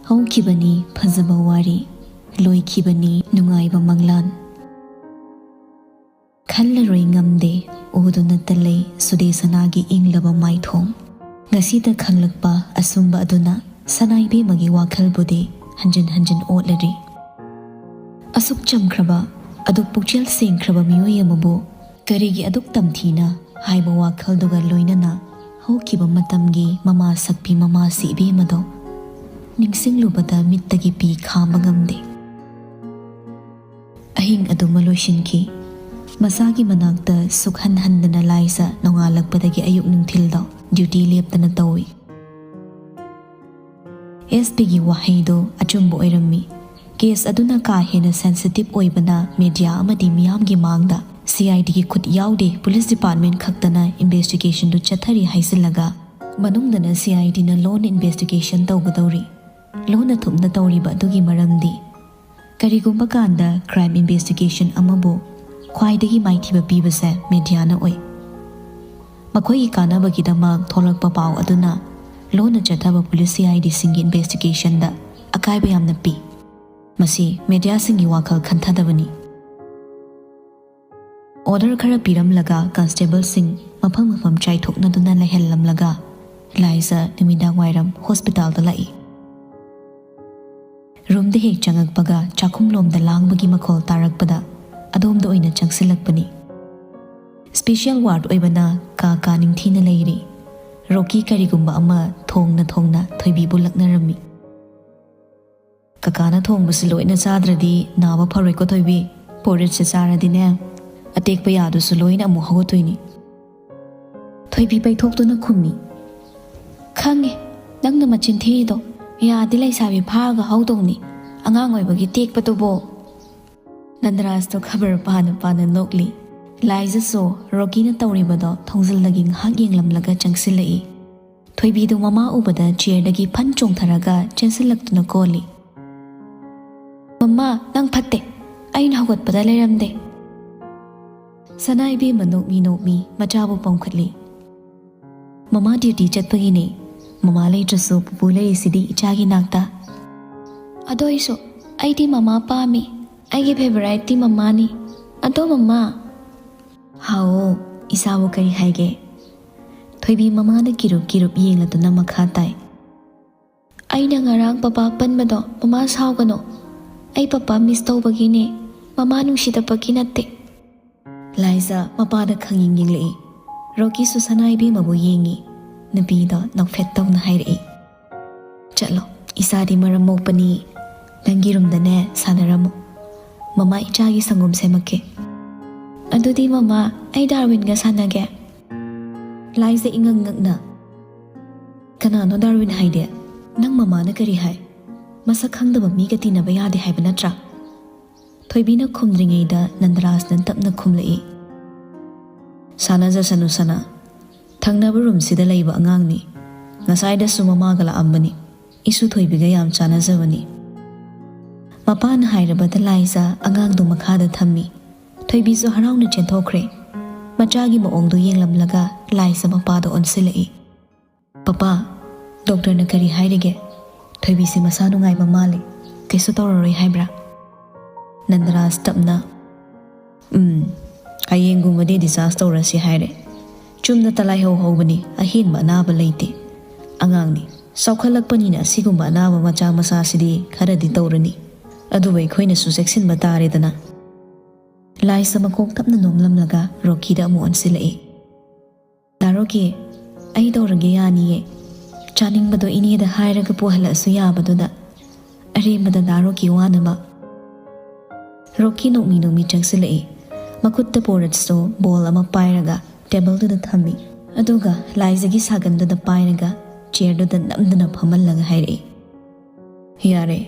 ꯍꯧꯈꯤꯕꯅꯤ ꯐꯖꯕ ꯋꯥꯔꯤ, ꯂꯣꯏꯈꯤꯕꯅꯤ ꯅꯨꯡꯉꯥꯏꯕ ꯃꯪꯂꯥꯟ꯫ ꯈꯜꯂꯔꯣꯏ ꯉꯝꯗꯦ, ꯎꯗꯨꯅꯇ ꯂꯩ ꯁꯨꯗꯦ ꯁꯅꯥꯒꯤ ꯏꯪꯂꯕ ꯃꯥꯏꯊꯣꯡ꯫ ꯉꯁꯤꯗ ꯈꯪꯂꯛꯄ ꯑꯆꯨꯝꯕ ꯑꯗꯨꯅ ꯁꯅꯥ ꯏꯕꯦꯝꯃꯒꯤ ꯋꯥꯈꯜꯕꯨꯗꯤ ꯍꯟꯖꯤꯟ ꯍꯟꯖꯤꯟ ꯑꯣꯠꯂꯔꯤ꯫ ꯑꯁꯨꯛ ꯆꯝꯈ꯭ꯔꯕ, ꯑꯗꯨꯛ ꯄꯨꯛꯆꯦꯜ ꯁꯦꯡꯈ꯭ꯔꯕ ꯃꯤꯑꯣꯏ ꯑꯃꯕꯨ ꯀꯔꯤꯒꯤ ꯑꯗꯨꯛ ꯇꯝꯊꯤꯅ ꯍꯥꯏꯕ ꯋꯥꯈꯜꯗꯨꯒ ꯂꯣꯏꯅꯅ ꯍꯧꯈꯤꯕ ꯃꯇꯝꯒꯤ ꯃꯃꯥ ꯁꯛꯄꯤ ꯃꯃꯥꯁꯤ ꯏꯕꯦꯝꯃꯗꯣ ꯅꯤꯡꯁꯤꯡꯂꯨꯕꯗ ꯃꯤꯠꯇꯒꯤ ꯄꯤ ꯈꯥꯝꯕ ꯉꯝꯗꯦ꯫ ꯑꯍꯤꯡ ꯑꯗꯨꯃ ꯂꯣꯏꯁꯤꯟꯈꯤ꯫ ꯃꯆꯥꯒꯤ ꯃꯅꯥꯛꯇ ꯁꯨꯛꯍꯟ ꯍꯟꯗꯅ ꯂꯥꯏꯖ ꯅꯣꯡꯉꯥꯜꯂꯛꯄꯗꯒꯤ ꯑꯌꯨꯛ ꯅꯨꯡꯊꯤꯜꯗꯣ ꯗ꯭ꯌꯨꯇꯤ ꯂꯦꯞꯇꯅ ꯇꯧꯏ꯫ ꯑꯦꯁ ꯄꯤꯒꯤ ꯋꯥꯍꯩꯗꯣ ꯑꯆꯨꯝꯕ ꯑꯣꯏꯔꯝꯃꯤ꯫ ꯀꯦꯁ ꯑꯗꯨꯅ ꯀꯥ ꯍꯦꯟꯅ ꯁꯦꯟꯁꯤꯇꯤꯚ ꯑꯣꯏꯕꯅ ꯃꯦꯗꯤꯌꯥ ꯑꯃꯗꯤ ꯃꯤꯌꯥꯝꯒꯤ ꯃꯥꯡꯗ ꯁꯤ ꯑꯥꯏ ꯗꯤꯒꯤ ꯈꯨꯠ ꯌꯥꯎꯗꯦ, ꯄꯨꯂꯤꯁ ꯗꯤꯄꯥꯔꯠꯃꯦꯟ ꯈꯛꯇꯅ ꯏꯟꯚꯦꯁꯇꯤꯒꯦꯁꯟꯗꯨ ꯆꯠꯊꯔꯤ ꯍꯥꯏꯖꯤꯜꯂꯒ ꯃꯅꯨꯡꯗꯅ ꯁꯤ ꯑꯥꯏ ꯗꯤꯅ ꯂꯣꯟꯅ ꯏꯟꯚꯦꯁꯇꯤꯒꯦꯁꯟ ꯇꯧꯒꯗꯧꯔꯤ꯫ ꯂꯣꯟꯅ ꯊꯨꯞꯅ ꯇꯧꯔꯤꯕ ꯑꯗꯨꯒꯤ ꯃꯔꯝꯗꯤ, ꯀꯔꯤꯒꯨꯝꯕ ꯀꯥꯟꯗ ꯀ꯭ꯔꯥꯏꯝ ꯏꯟꯚꯦꯁꯇꯤꯒꯦꯁꯟ ꯑꯃꯕꯨ ꯈ꯭ꯋꯥꯏꯗꯒꯤ ꯃꯥꯏꯊꯤꯕ ꯄꯤꯕꯁꯦ ꯃꯦꯗꯤꯌꯥꯅ ꯑꯣꯏ꯫ ꯃꯈꯣꯏꯒꯤ ꯀꯥꯟꯅꯕꯒꯤꯗꯃꯛ ꯊꯣꯛꯂꯛꯄ ꯄꯥꯎ ꯑꯗꯨꯅ ꯂꯣꯟꯅ ꯆꯠꯊꯕ ꯄꯨꯂꯤꯁ ꯁꯤ ꯑꯥꯏ ꯗꯤꯁꯤꯡꯒꯤ ꯏꯟꯚꯦꯁꯇꯤꯒꯦꯁꯟꯗ ꯑꯀꯥꯏꯕ ꯌꯥꯝꯅ ꯄꯤ꯫ ꯃꯁꯤ ꯃꯦꯗꯤꯌꯥꯁꯤꯡꯒꯤ ꯋꯥꯈꯜ ꯈꯟꯊꯗꯕꯅꯤ꯫ ꯑꯣꯔꯗꯔ ꯈꯔ ꯄꯤꯔꯝꯂꯒ ꯀꯟꯁꯇꯦꯕꯜꯁꯤꯡ ꯃꯐꯝ ꯃꯐꯝ ꯆꯥꯏꯊꯣꯛꯅꯗꯨꯅ ꯂꯩꯍꯜꯂꯝꯂꯒ ꯂꯥꯏꯖ ꯅꯨꯃꯤꯗꯥꯡ ꯋꯥꯏꯔꯝ ꯍꯣꯁꯄꯤꯇꯥꯜꯗ ꯂꯥꯛꯏ꯫ ꯔꯨꯝꯗ ꯍꯦꯛ ꯆꯪꯉꯛꯄꯒ ꯆꯥꯛꯈꯨꯝꯂꯣꯝꯗ ꯂꯥꯡꯕꯒꯤ ꯃꯈꯣꯜ ꯇꯥꯔꯛꯄꯗ ꯑꯗꯣꯝꯗ ꯑꯣꯏꯅ ꯆꯪꯁꯤꯜꯂꯛꯄꯅꯤ꯫ ꯁ꯭ꯄꯦꯁꯤꯌꯦꯜ ꯋꯥꯔꯗ ꯑꯣꯏꯕꯅ ꯀꯥ ꯀꯥ ꯅꯤꯡꯊꯤꯅ ꯂꯩꯔꯤ꯫ ꯔꯣꯀꯤ ꯀꯔꯤꯒꯨꯝꯕ ꯑꯃ ꯊꯣꯡꯅ ꯊꯣꯡꯅ ꯊꯣꯏꯕꯤꯕꯨ ꯂꯛꯅꯔꯝꯃꯤ꯫ "ꯀꯀꯥꯅ ꯊꯣꯡꯕꯁꯤ ꯂꯣꯏꯅ ꯆꯥꯗ꯭ꯔꯗꯤ ꯅꯥꯕ ꯐꯔꯣꯏꯀꯣ ꯊꯣꯏꯕꯤ꯫ ꯄꯣꯔꯤꯠꯁꯦ ꯆꯥꯔꯗꯤꯅꯦ, ꯑꯇꯦꯛꯄ ꯌꯥꯗꯨꯁꯨ ꯂꯣꯏꯅ ꯑꯃꯨꯛ ꯍꯧꯒꯠꯇꯣꯏꯅꯤ꯫" ꯊꯣꯏꯕꯤ ꯄꯩꯊꯣꯛꯇꯨꯅ ꯈꯨꯝꯃꯤ꯫ "ꯈꯪꯉꯦ, ꯅꯪꯅ ꯃꯆꯤꯟ ꯊꯤꯔꯤꯗꯣ꯫ ꯌꯥꯗꯤ ꯂꯩꯁꯥꯕꯤ ꯐꯥꯔꯒ ꯍꯧꯗꯧꯅꯤ, ꯑꯉꯥꯡ ꯑꯣꯏꯕꯒꯤ ꯇꯦꯛꯄꯗꯨꯕꯣ꯫" ꯅꯟꯗꯔꯥꯖꯇꯣ ꯈꯕꯔ ꯄꯥꯅ ꯄꯥꯅ ꯅꯣꯛꯂꯤ꯫ ꯂꯥꯏꯖꯁꯨ ꯔꯣꯀꯤꯅ ꯇꯧꯔꯤꯕꯗꯣ ꯊꯣꯡꯖꯤꯜꯗꯒꯤ ꯉꯥꯏꯍꯥꯛ ꯌꯦꯡꯂꯝꯂꯒ ꯆꯪꯁꯤꯜꯂꯛꯏ꯫ ꯊꯣꯏꯕꯤꯗꯨ ꯃꯃꯥ ꯎꯕꯗ ꯆꯤꯌꯔꯗꯒꯤ ꯐꯟ ꯆꯣꯡꯊꯔꯒ ꯆꯦꯟꯁꯤꯜꯂꯛꯇꯨꯅ ꯀꯣꯜꯂꯤ꯫ "ꯃꯃꯥ, ꯅꯪ ꯐꯠꯇꯦ꯫ ꯑꯩꯅ ꯍꯧꯒꯠꯄꯗ ꯂꯩꯔꯝꯗꯦ꯫" ꯁꯅꯥ ꯏꯕꯦꯝꯃ ꯅꯣꯛꯃꯤ ꯅꯣꯛꯃꯤ ꯃꯆꯥꯕꯨ ꯄꯝꯈꯠꯂꯤ꯫ "ꯃꯃꯥ ꯗ꯭ꯌꯨꯇꯤ ꯆꯠꯄꯒꯤꯅꯦ꯫ ꯃꯃꯥ ꯂꯩꯇ꯭ꯔꯁꯨ ꯄꯨꯄꯨ ꯂꯩꯔꯤꯁꯤꯗꯤ ꯏꯆꯥꯒꯤ ꯅꯥꯛꯇ꯫" "ꯑꯗꯨ ꯑꯣꯏꯁꯨ ꯑꯩꯗꯤ ꯃꯃꯥ ꯄꯥꯝꯃꯤ꯫ ꯑꯩꯒꯤ ꯐꯦꯚꯣꯔꯥꯏꯠꯇꯤ ꯃꯃꯥꯅꯤ꯫ ꯑꯗꯣ ꯃꯃꯥ꯫" "ꯍꯥꯎꯑꯣ, ꯏꯆꯥꯕꯨ ꯀꯔꯤ ꯍꯥꯏꯒꯦ?" ꯊꯣꯏꯕꯤ ꯃꯃꯥꯗ ꯀꯤꯔꯨꯞ ꯀꯤꯔꯨꯞ ꯌꯦꯡꯂꯗꯨꯅ ꯃꯈꯥ ꯇꯥꯏ꯫ "ꯑꯩꯅ ꯉꯔꯥꯡ ꯄꯄꯥ ꯄꯟꯕꯗꯣ ꯃꯃꯥ ꯁꯥꯎꯒꯅꯣ꯫ ꯑꯩ ꯄꯄꯥ ꯃꯤꯁ ꯇꯧꯕꯒꯤꯅꯦ, ꯃꯃꯥ ꯅꯨꯡꯁꯤꯗꯕꯒꯤ ꯅꯠꯇꯦ꯫" ꯂꯥꯏꯖ ꯃꯄꯥꯗ ꯈꯪꯌꯦꯡ ꯌꯦꯡꯂꯛꯏ꯫ ꯔꯣꯀꯤꯁꯨ ꯁꯅꯥ ꯏꯕꯦꯝꯃꯕꯨ ꯌꯦꯡꯉꯤ꯫ ꯅꯨꯄꯤꯗꯣ ꯅꯣꯛꯐꯦꯠ ꯇꯧꯅ ꯍꯥꯏꯔꯛꯏ꯫ "ꯆꯠꯂꯣ, ꯏꯆꯥꯗꯤ ꯃꯔꯝ ꯃꯣꯛꯄꯅꯤ꯫ ꯅꯪꯒꯤ ꯔꯨꯝꯗꯅꯦ ꯁꯥꯟꯅꯔꯝꯃꯣ꯫ ꯃꯃꯥ ꯏꯆꯥꯒꯤ ꯁꯪꯒꯣꯝ ꯁꯦꯝꯃꯛꯀꯦ꯫" "ꯑꯗꯨꯗꯤ ꯃꯃꯥ, ꯑꯩ ꯗꯥꯔꯋꯤꯟꯒ ꯁꯥꯟꯅꯒꯦ꯫" ꯂꯥꯏꯖ ꯏꯉꯛ ꯉꯛꯅ, "ꯀꯅꯥꯅꯣ ꯗꯥꯔꯋꯤꯟ ꯍꯥꯏꯗꯤ? ꯅꯪ ꯃꯃꯥꯅ ꯀꯔꯤ ꯍꯥꯏ? ꯃꯁꯛ ꯈꯪꯗꯕ ꯃꯤꯒ ꯇꯤꯟꯅꯕ ꯌꯥꯗꯦ ꯍꯥꯏꯕ ꯅꯠꯇ꯭ꯔꯥ?" ꯊꯣꯏꯕꯤꯅ ꯈꯨꯝꯗ꯭ꯔꯤꯉꯩꯗ ꯅꯟꯗꯔꯥꯖꯅ ꯇꯞꯅ ꯈꯨꯝꯂꯛꯏ꯫ "ꯁꯥꯟꯅꯖꯁꯅꯨ ꯁꯅꯥ, "ꯊꯪꯅꯕ ꯔꯨꯝꯁꯤꯗ ꯂꯩꯕ ꯑꯉꯥꯡꯅꯤ꯫ ꯉꯁꯥꯏꯗꯁꯨ ꯃꯃꯥꯒ ꯂꯥꯛꯑꯝꯕꯅꯤ꯫ ꯏꯁꯨ ꯊꯣꯏꯕꯤꯒ ꯌꯥꯝ ꯆꯥꯟꯅꯖꯕꯅꯤ꯫" ꯃꯄꯥꯅ ꯍꯥꯏꯔꯕꯗ ꯂꯥꯏꯖ ꯑꯉꯥꯡꯗꯨ ꯃꯈꯥꯗ ꯊꯝꯃꯤ꯫ ꯊꯣꯏꯕꯤꯁꯨ ꯍꯔꯥꯎꯅ ꯆꯦꯟꯊꯣꯛꯈ꯭ꯔꯦ꯫ ꯃꯆꯥꯒꯤ ꯃꯑꯣꯡꯗꯨ ꯌꯦꯡꯂꯝꯂꯒ ꯂꯥꯏꯖ ꯃꯄꯥꯗ ꯑꯣꯟꯁꯤꯜꯂꯛꯏ꯫ "ꯄꯄꯥ, ꯗꯣꯛꯇꯔꯅ ꯀꯔꯤ ꯍꯥꯏꯔꯤꯒꯦ? ꯊꯣꯏꯕꯤꯁꯦ ꯃꯁꯥ ꯅꯨꯡꯉꯥꯏꯕ ꯃꯥꯜꯂꯤ꯫ ꯀꯩꯁꯨ ꯇꯧꯔꯔꯣꯏ ꯍꯥꯏꯕ꯭ꯔꯥ?" ꯅꯟꯗꯔꯥꯖ ꯇꯞꯅ, "ꯎꯝ, ꯍꯌꯦꯡꯒꯨꯝꯕꯗꯤ discharge ꯇꯧꯔꯁꯤ ꯍꯥꯏꯔꯦ꯫ ꯆꯨꯝꯅ ꯇꯂꯥꯏꯍꯧ ꯍꯧꯕꯅꯤ, ꯑꯍꯦꯟꯕ ꯑꯅꯥꯕ ꯂꯩꯇꯦ꯫ ꯑꯉꯥꯡꯅꯤ, ꯆꯥꯎꯈꯠꯂꯛꯄꯅꯤꯅ ꯑꯁꯤꯒꯨꯝꯕ ꯑꯅꯥꯕ ꯃꯆꯥ ꯃꯆꯥꯁꯤꯗꯤ ꯈꯔꯗꯤ ꯇꯧꯔꯅꯤ꯫ ꯑꯗꯨꯕꯨ ꯑꯩꯈꯣꯏꯅꯁꯨ ꯆꯦꯛꯁꯤꯟꯕ ꯇꯥꯔꯦꯗꯅ꯫" ꯂꯥꯏꯖ ꯃꯀꯣꯛ ꯇꯞꯅ ꯅꯣꯝꯂꯝꯂꯒ ꯔꯣꯀꯤꯗ ꯑꯃꯨꯛ ꯑꯣꯟꯁꯤꯜꯂꯛꯏ꯫ "ꯗꯥ ꯔꯣꯀꯤ, ꯑꯩ ꯇꯧꯔꯒꯦ ꯌꯥꯅꯤꯌꯦ꯫ ꯆꯥꯅꯤꯡꯕꯗꯣ ꯏꯅꯦꯗ ꯍꯥꯏꯔꯒ ꯄꯨꯍꯜꯂꯛꯑꯁꯨ ꯌꯥꯕꯗꯨꯗ꯫ ꯑꯔꯦꯝꯕꯗ ꯗꯥ ꯔꯣꯀꯤ ꯋꯥꯅꯕ꯫" ꯔꯣꯀꯤ ꯅꯣꯛꯃꯤ ꯅꯣꯛꯃꯤ ꯆꯪꯁꯤꯜꯂꯛꯏ꯫ ꯃꯈꯨꯠꯇ ꯄꯣꯔꯠꯁꯇꯣ ꯕꯣꯜ ꯑꯃ ꯄꯥꯏꯔꯒ ꯇꯦꯕꯜꯗꯨꯗ ꯊꯝꯃꯤ꯫ ꯑꯗꯨꯒ ꯂꯥꯏꯖꯒꯤ ꯁꯥꯒꯟꯗꯨꯗ ꯄꯥꯏꯔꯒ ꯆꯤꯌꯔꯗꯨꯗ ꯅꯝꯗꯅ ꯐꯝꯍꯜꯂꯒ ꯍꯥꯏꯔꯛꯏ, "ꯌꯥꯔꯦ,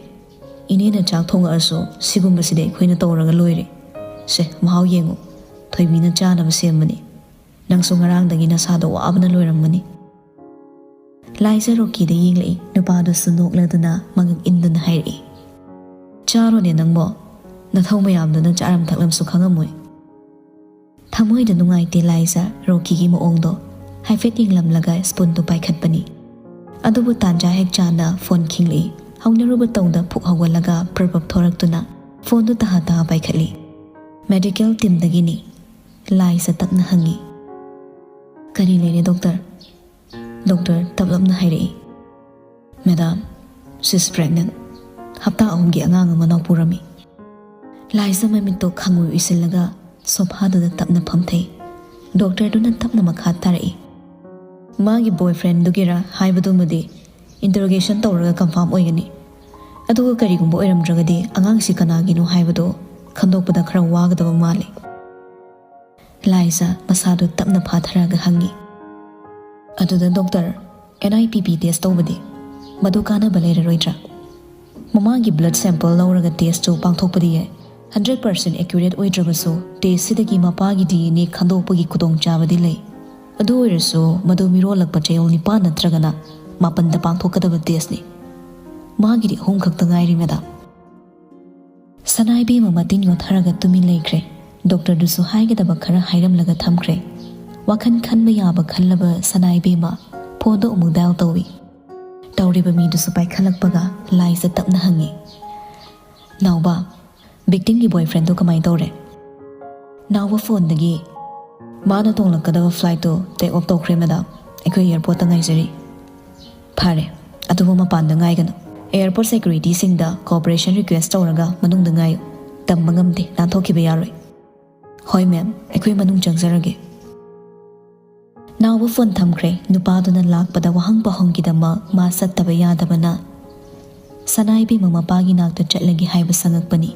ꯏꯅꯦꯅ ꯆꯥꯛ ꯊꯣꯡꯉꯛꯑꯁꯨ ꯁꯤꯒꯨꯝꯕꯁꯤꯗꯤ ꯑꯩꯈꯣꯏꯅ ꯇꯧꯔꯒ ꯂꯣꯏꯔꯦ꯫ ꯁꯦ, ꯃꯍꯥꯎ ꯌꯦꯡꯉꯨ꯫ ꯊꯣꯏꯕꯤꯅ ꯆꯥꯅꯕ ꯁꯦꯝꯕꯅꯤ꯫ ꯅꯪꯁꯨ ꯉꯔꯥꯡꯗꯒꯤ ꯅꯁꯥꯗꯣ ꯋꯥꯕꯅ ꯂꯣꯏꯔꯝꯃꯅꯤ꯫" ꯂꯥꯏꯖ ꯔꯣꯀꯤꯗ ꯌꯦꯡꯂꯛꯏ꯫ ꯅꯨꯄꯥꯗꯨꯁꯨ ꯅꯣꯛꯂꯗꯨꯅ ꯃꯉꯛ ꯏꯟꯗꯨꯅ ꯍꯥꯏꯔꯛꯏ, "ꯆꯥꯔꯣꯅꯦ ꯅꯪꯕꯣ꯫ ꯅꯊꯧ ꯃꯌꯥꯝꯗꯨꯅ ꯆꯥꯔꯝ ꯊꯛꯂꯝꯁꯨ ꯈꯪꯉꯝꯃꯣꯏ꯫" ꯊꯃꯣꯏꯗ ꯅꯨꯡꯉꯥꯏꯇꯦ ꯂꯥꯏꯖ ꯔꯣꯀꯤꯒꯤ ꯃꯑꯣꯡꯗꯣ꯫ ꯍꯥꯏꯐꯦꯠ ꯌꯦꯡꯂꯝꯂꯒ ꯁ꯭ꯄꯨꯟꯗꯨ ꯄꯥꯏꯈꯠꯄꯅꯤ꯫ ꯑꯗꯨꯕꯨ ꯇꯥꯟꯖꯥ ꯍꯦꯛ ꯆꯥꯅ ꯐꯣꯟ ꯈꯤꯡꯂꯛꯏ꯫ ꯍꯧꯅꯔꯨꯕ ꯇꯧꯗ ꯐꯨꯛ ꯍꯧꯒꯠꯂꯒ ꯄ꯭ꯔꯞ ꯄ꯭ꯔꯞ ꯊꯣꯔꯛꯇꯨꯅ ꯐꯣꯟꯗꯨ ꯇꯍꯥ ꯇꯍꯥ ꯄꯥꯏꯈꯠꯂꯤ꯫ "ꯃꯦꯗꯤꯀꯦꯜ ꯇꯤꯝꯗꯒꯤꯅꯤ꯫" ꯂꯥꯏꯖ ꯇꯞꯅ ꯍꯪꯉꯤ, "ꯀꯔꯤ ꯂꯩꯔꯦ ꯗꯣꯛꯇꯔ?" ꯗꯣꯛꯇꯔ ꯇꯞꯂꯞꯅ ꯍꯥꯏꯔꯛꯏ, "Madam, she's pregnant꯫ ꯍꯞꯇꯥ ꯑꯍꯨꯝꯒꯤ ꯑꯉꯥꯡ ꯑꯃ ꯅꯧꯄꯨꯔꯝꯃꯤ꯫" ꯂꯥꯏꯖ ꯃꯃꯤꯠꯇꯣ ꯈꯪꯎꯏ ꯎꯏꯁꯤꯜꯂꯒ ꯁꯣꯐꯥꯗꯨꯗ ꯇꯞꯅ ꯐꯝꯊꯩ꯫ ꯗꯣꯛꯇꯔꯗꯨꯅ ꯇꯞꯅ ꯃꯈꯥ ꯇꯥꯔꯛꯏ, "ꯃꯥꯒꯤ ꯕꯣꯏꯐ꯭ꯔꯦꯟꯗꯨꯒꯤꯔ ꯍꯥꯏꯕꯗꯨꯃꯗꯤ ꯏꯟꯇꯔꯣꯒꯦꯁꯟ ꯇꯧꯔꯒ ꯀꯟꯐꯥꯔꯝ ꯑꯣꯏꯒꯅꯤ꯫ ꯑꯗꯨꯒ ꯀꯔꯤꯒꯨꯝꯕ ꯑꯣꯏꯔꯝꯗ꯭ꯔꯒꯗꯤ ꯑꯉꯥꯡꯁꯤ ꯀꯅꯥꯒꯤꯅꯣ ꯍꯥꯏꯕꯗꯨ ꯈꯟꯗꯣꯛꯄꯗ ꯈꯔ ꯋꯥꯒꯗꯕ ꯃꯥꯜꯂꯤ꯫" ꯂꯥꯏꯖ ꯃꯁꯥꯗꯨ ꯇꯞꯅ ꯐꯥꯊꯔꯒ ꯍꯪꯉꯤ, "ꯑꯗꯨꯗ doctor, N I P P test ꯇꯧꯕꯗꯤ ꯃꯗꯨ ꯀꯥꯟꯅꯕ ꯂꯩꯔꯔꯣꯏꯗ꯭ꯔꯥ? ꯃꯃꯥꯒꯤ ꯕ꯭ꯂꯗ ꯁꯦꯝꯄꯜ ꯂꯧꯔꯒ ꯇꯦꯁꯇꯨ ꯄꯥꯡꯊꯣꯛꯄꯗꯤ ꯌꯥꯏ꯫ ꯍꯟꯗ꯭ꯔꯦꯠ ꯄꯥꯔꯁꯦꯟ ꯑꯦꯀ꯭ꯌꯨꯔꯦꯠ ꯑꯣꯏꯗ꯭ꯔꯕꯁꯨ ꯇꯦꯁꯁꯤꯗꯒꯤ ꯃꯄꯥꯒꯤ ꯗꯤ ꯑꯦꯟ ꯑꯦ ꯈꯟꯗꯣꯛꯄꯒꯤ ꯈꯨꯗꯣꯡꯆꯥꯕꯗꯤ ꯂꯩ꯫ ꯑꯗꯨ ꯑꯣꯏꯔꯁꯨ ꯃꯗꯨ ꯃꯤꯔꯣꯜꯂꯛꯄ ꯆꯌꯣꯜ ꯅꯤꯄꯥꯟ ꯅꯠꯇ꯭ꯔꯒꯅ ꯃꯥꯄꯟꯗ ꯄꯥꯡꯊꯣꯛꯀꯗꯕ ꯇꯦꯁꯅꯤ꯫ ꯃꯥꯒꯤꯗꯤ ꯑꯍꯨꯝ ꯈꯛꯇ ꯉꯥꯏꯔꯤ, ꯃꯦꯗꯥꯝ꯫ ꯁꯅꯥꯏꯕꯦꯝꯃ ꯃꯇꯤꯟ ꯌꯣꯠꯊꯔꯒ ꯇꯨꯃꯤꯟ ꯂꯩꯈ꯭ꯔꯦ꯫ ꯗꯣꯛꯇꯔꯗꯨꯁꯨ ꯍꯥꯏꯒꯗꯕ ꯈꯔ ꯍꯥꯏꯔꯝꯂꯒ ꯊꯝꯈ꯭ꯔꯦ꯫ ꯋꯥꯈꯜ ꯈꯟꯕ ꯌꯥꯕ ꯈꯜꯂꯕ ꯁꯅꯥꯏꯕꯦꯝꯃ ꯐꯣꯟꯗꯣ ꯑꯃꯨꯛ ꯗꯥꯏꯜ ꯇꯧꯏ꯫ ꯇꯧꯔꯤꯕ ꯃꯤꯗꯨꯁꯨ ꯄꯥꯏꯈꯠꯂꯛꯄꯒ ꯂꯥꯏꯖ ꯇꯞꯅ ꯍꯪꯉꯤ, "ꯅꯥꯎꯕ, ꯕꯤꯛꯇꯤꯝꯒꯤ ꯕꯣꯏꯐ꯭ꯔꯦꯟꯗꯣ ꯀꯃꯥꯏ ꯇꯧꯔꯦ?" ꯅꯥꯎꯕ ꯐꯣꯟꯗꯒꯤ, "ꯃꯥꯅ ꯇꯣꯡꯂꯛꯀꯗꯕ ꯐ꯭ꯂꯥꯏꯠꯇꯣ ꯇꯦꯛ ꯑꯣꯐ ꯇꯧꯈ꯭ꯔꯦ, ꯃꯦꯗꯥꯝ꯫ ꯑꯩꯈꯣꯏ ꯑꯦꯌꯔꯄꯣꯔꯠꯇ ꯉꯥꯏꯖꯔꯤ꯫" "ꯐꯔꯦ, ꯑꯗꯨꯕꯨ ꯃꯄꯥꯟꯗ ꯉꯥꯏꯒꯅꯨ꯫ ꯑꯦꯌꯔꯄꯣꯔꯠ ꯁꯦꯀ꯭ꯌꯨꯔꯤꯇꯤꯁꯤꯡꯗ ꯀꯣꯑꯣꯄꯔꯦꯁꯟ ꯔꯤꯀ꯭ꯋꯦꯁ ꯇꯧꯔꯒ ꯃꯅꯨꯡꯗ ꯉꯥꯏꯌꯨ꯫ ꯇꯝꯕ ꯉꯝꯗꯦ, ꯅꯥꯟꯊꯣꯛꯈꯤꯕ ꯌꯥꯔꯣꯏ꯫" "ꯍꯣꯏ ꯃꯦꯝ, ꯑꯩꯈꯣꯏ ꯃꯅꯨꯡ ꯆꯪꯖꯔꯒꯦ꯫" ꯅꯥꯎꯕ ꯐꯣꯟ ꯊꯝꯈ꯭ꯔꯦ꯫ ꯅꯨꯄꯥꯗꯨꯅ ꯂꯥꯛꯄꯗ ꯋꯥꯍꯪ ꯄꯥꯎꯍꯪꯒꯤꯗꯃꯛ ꯃꯥ ꯆꯠꯇꯕ ꯌꯥꯗꯕꯅ ꯁꯅꯥꯏꯕꯦꯝꯃ ꯃꯄꯥꯒꯤ ꯅꯥꯛꯇ ꯆꯠꯂꯒꯦ ꯍꯥꯏꯕ ꯁꯪꯉꯛꯄꯅꯤ꯫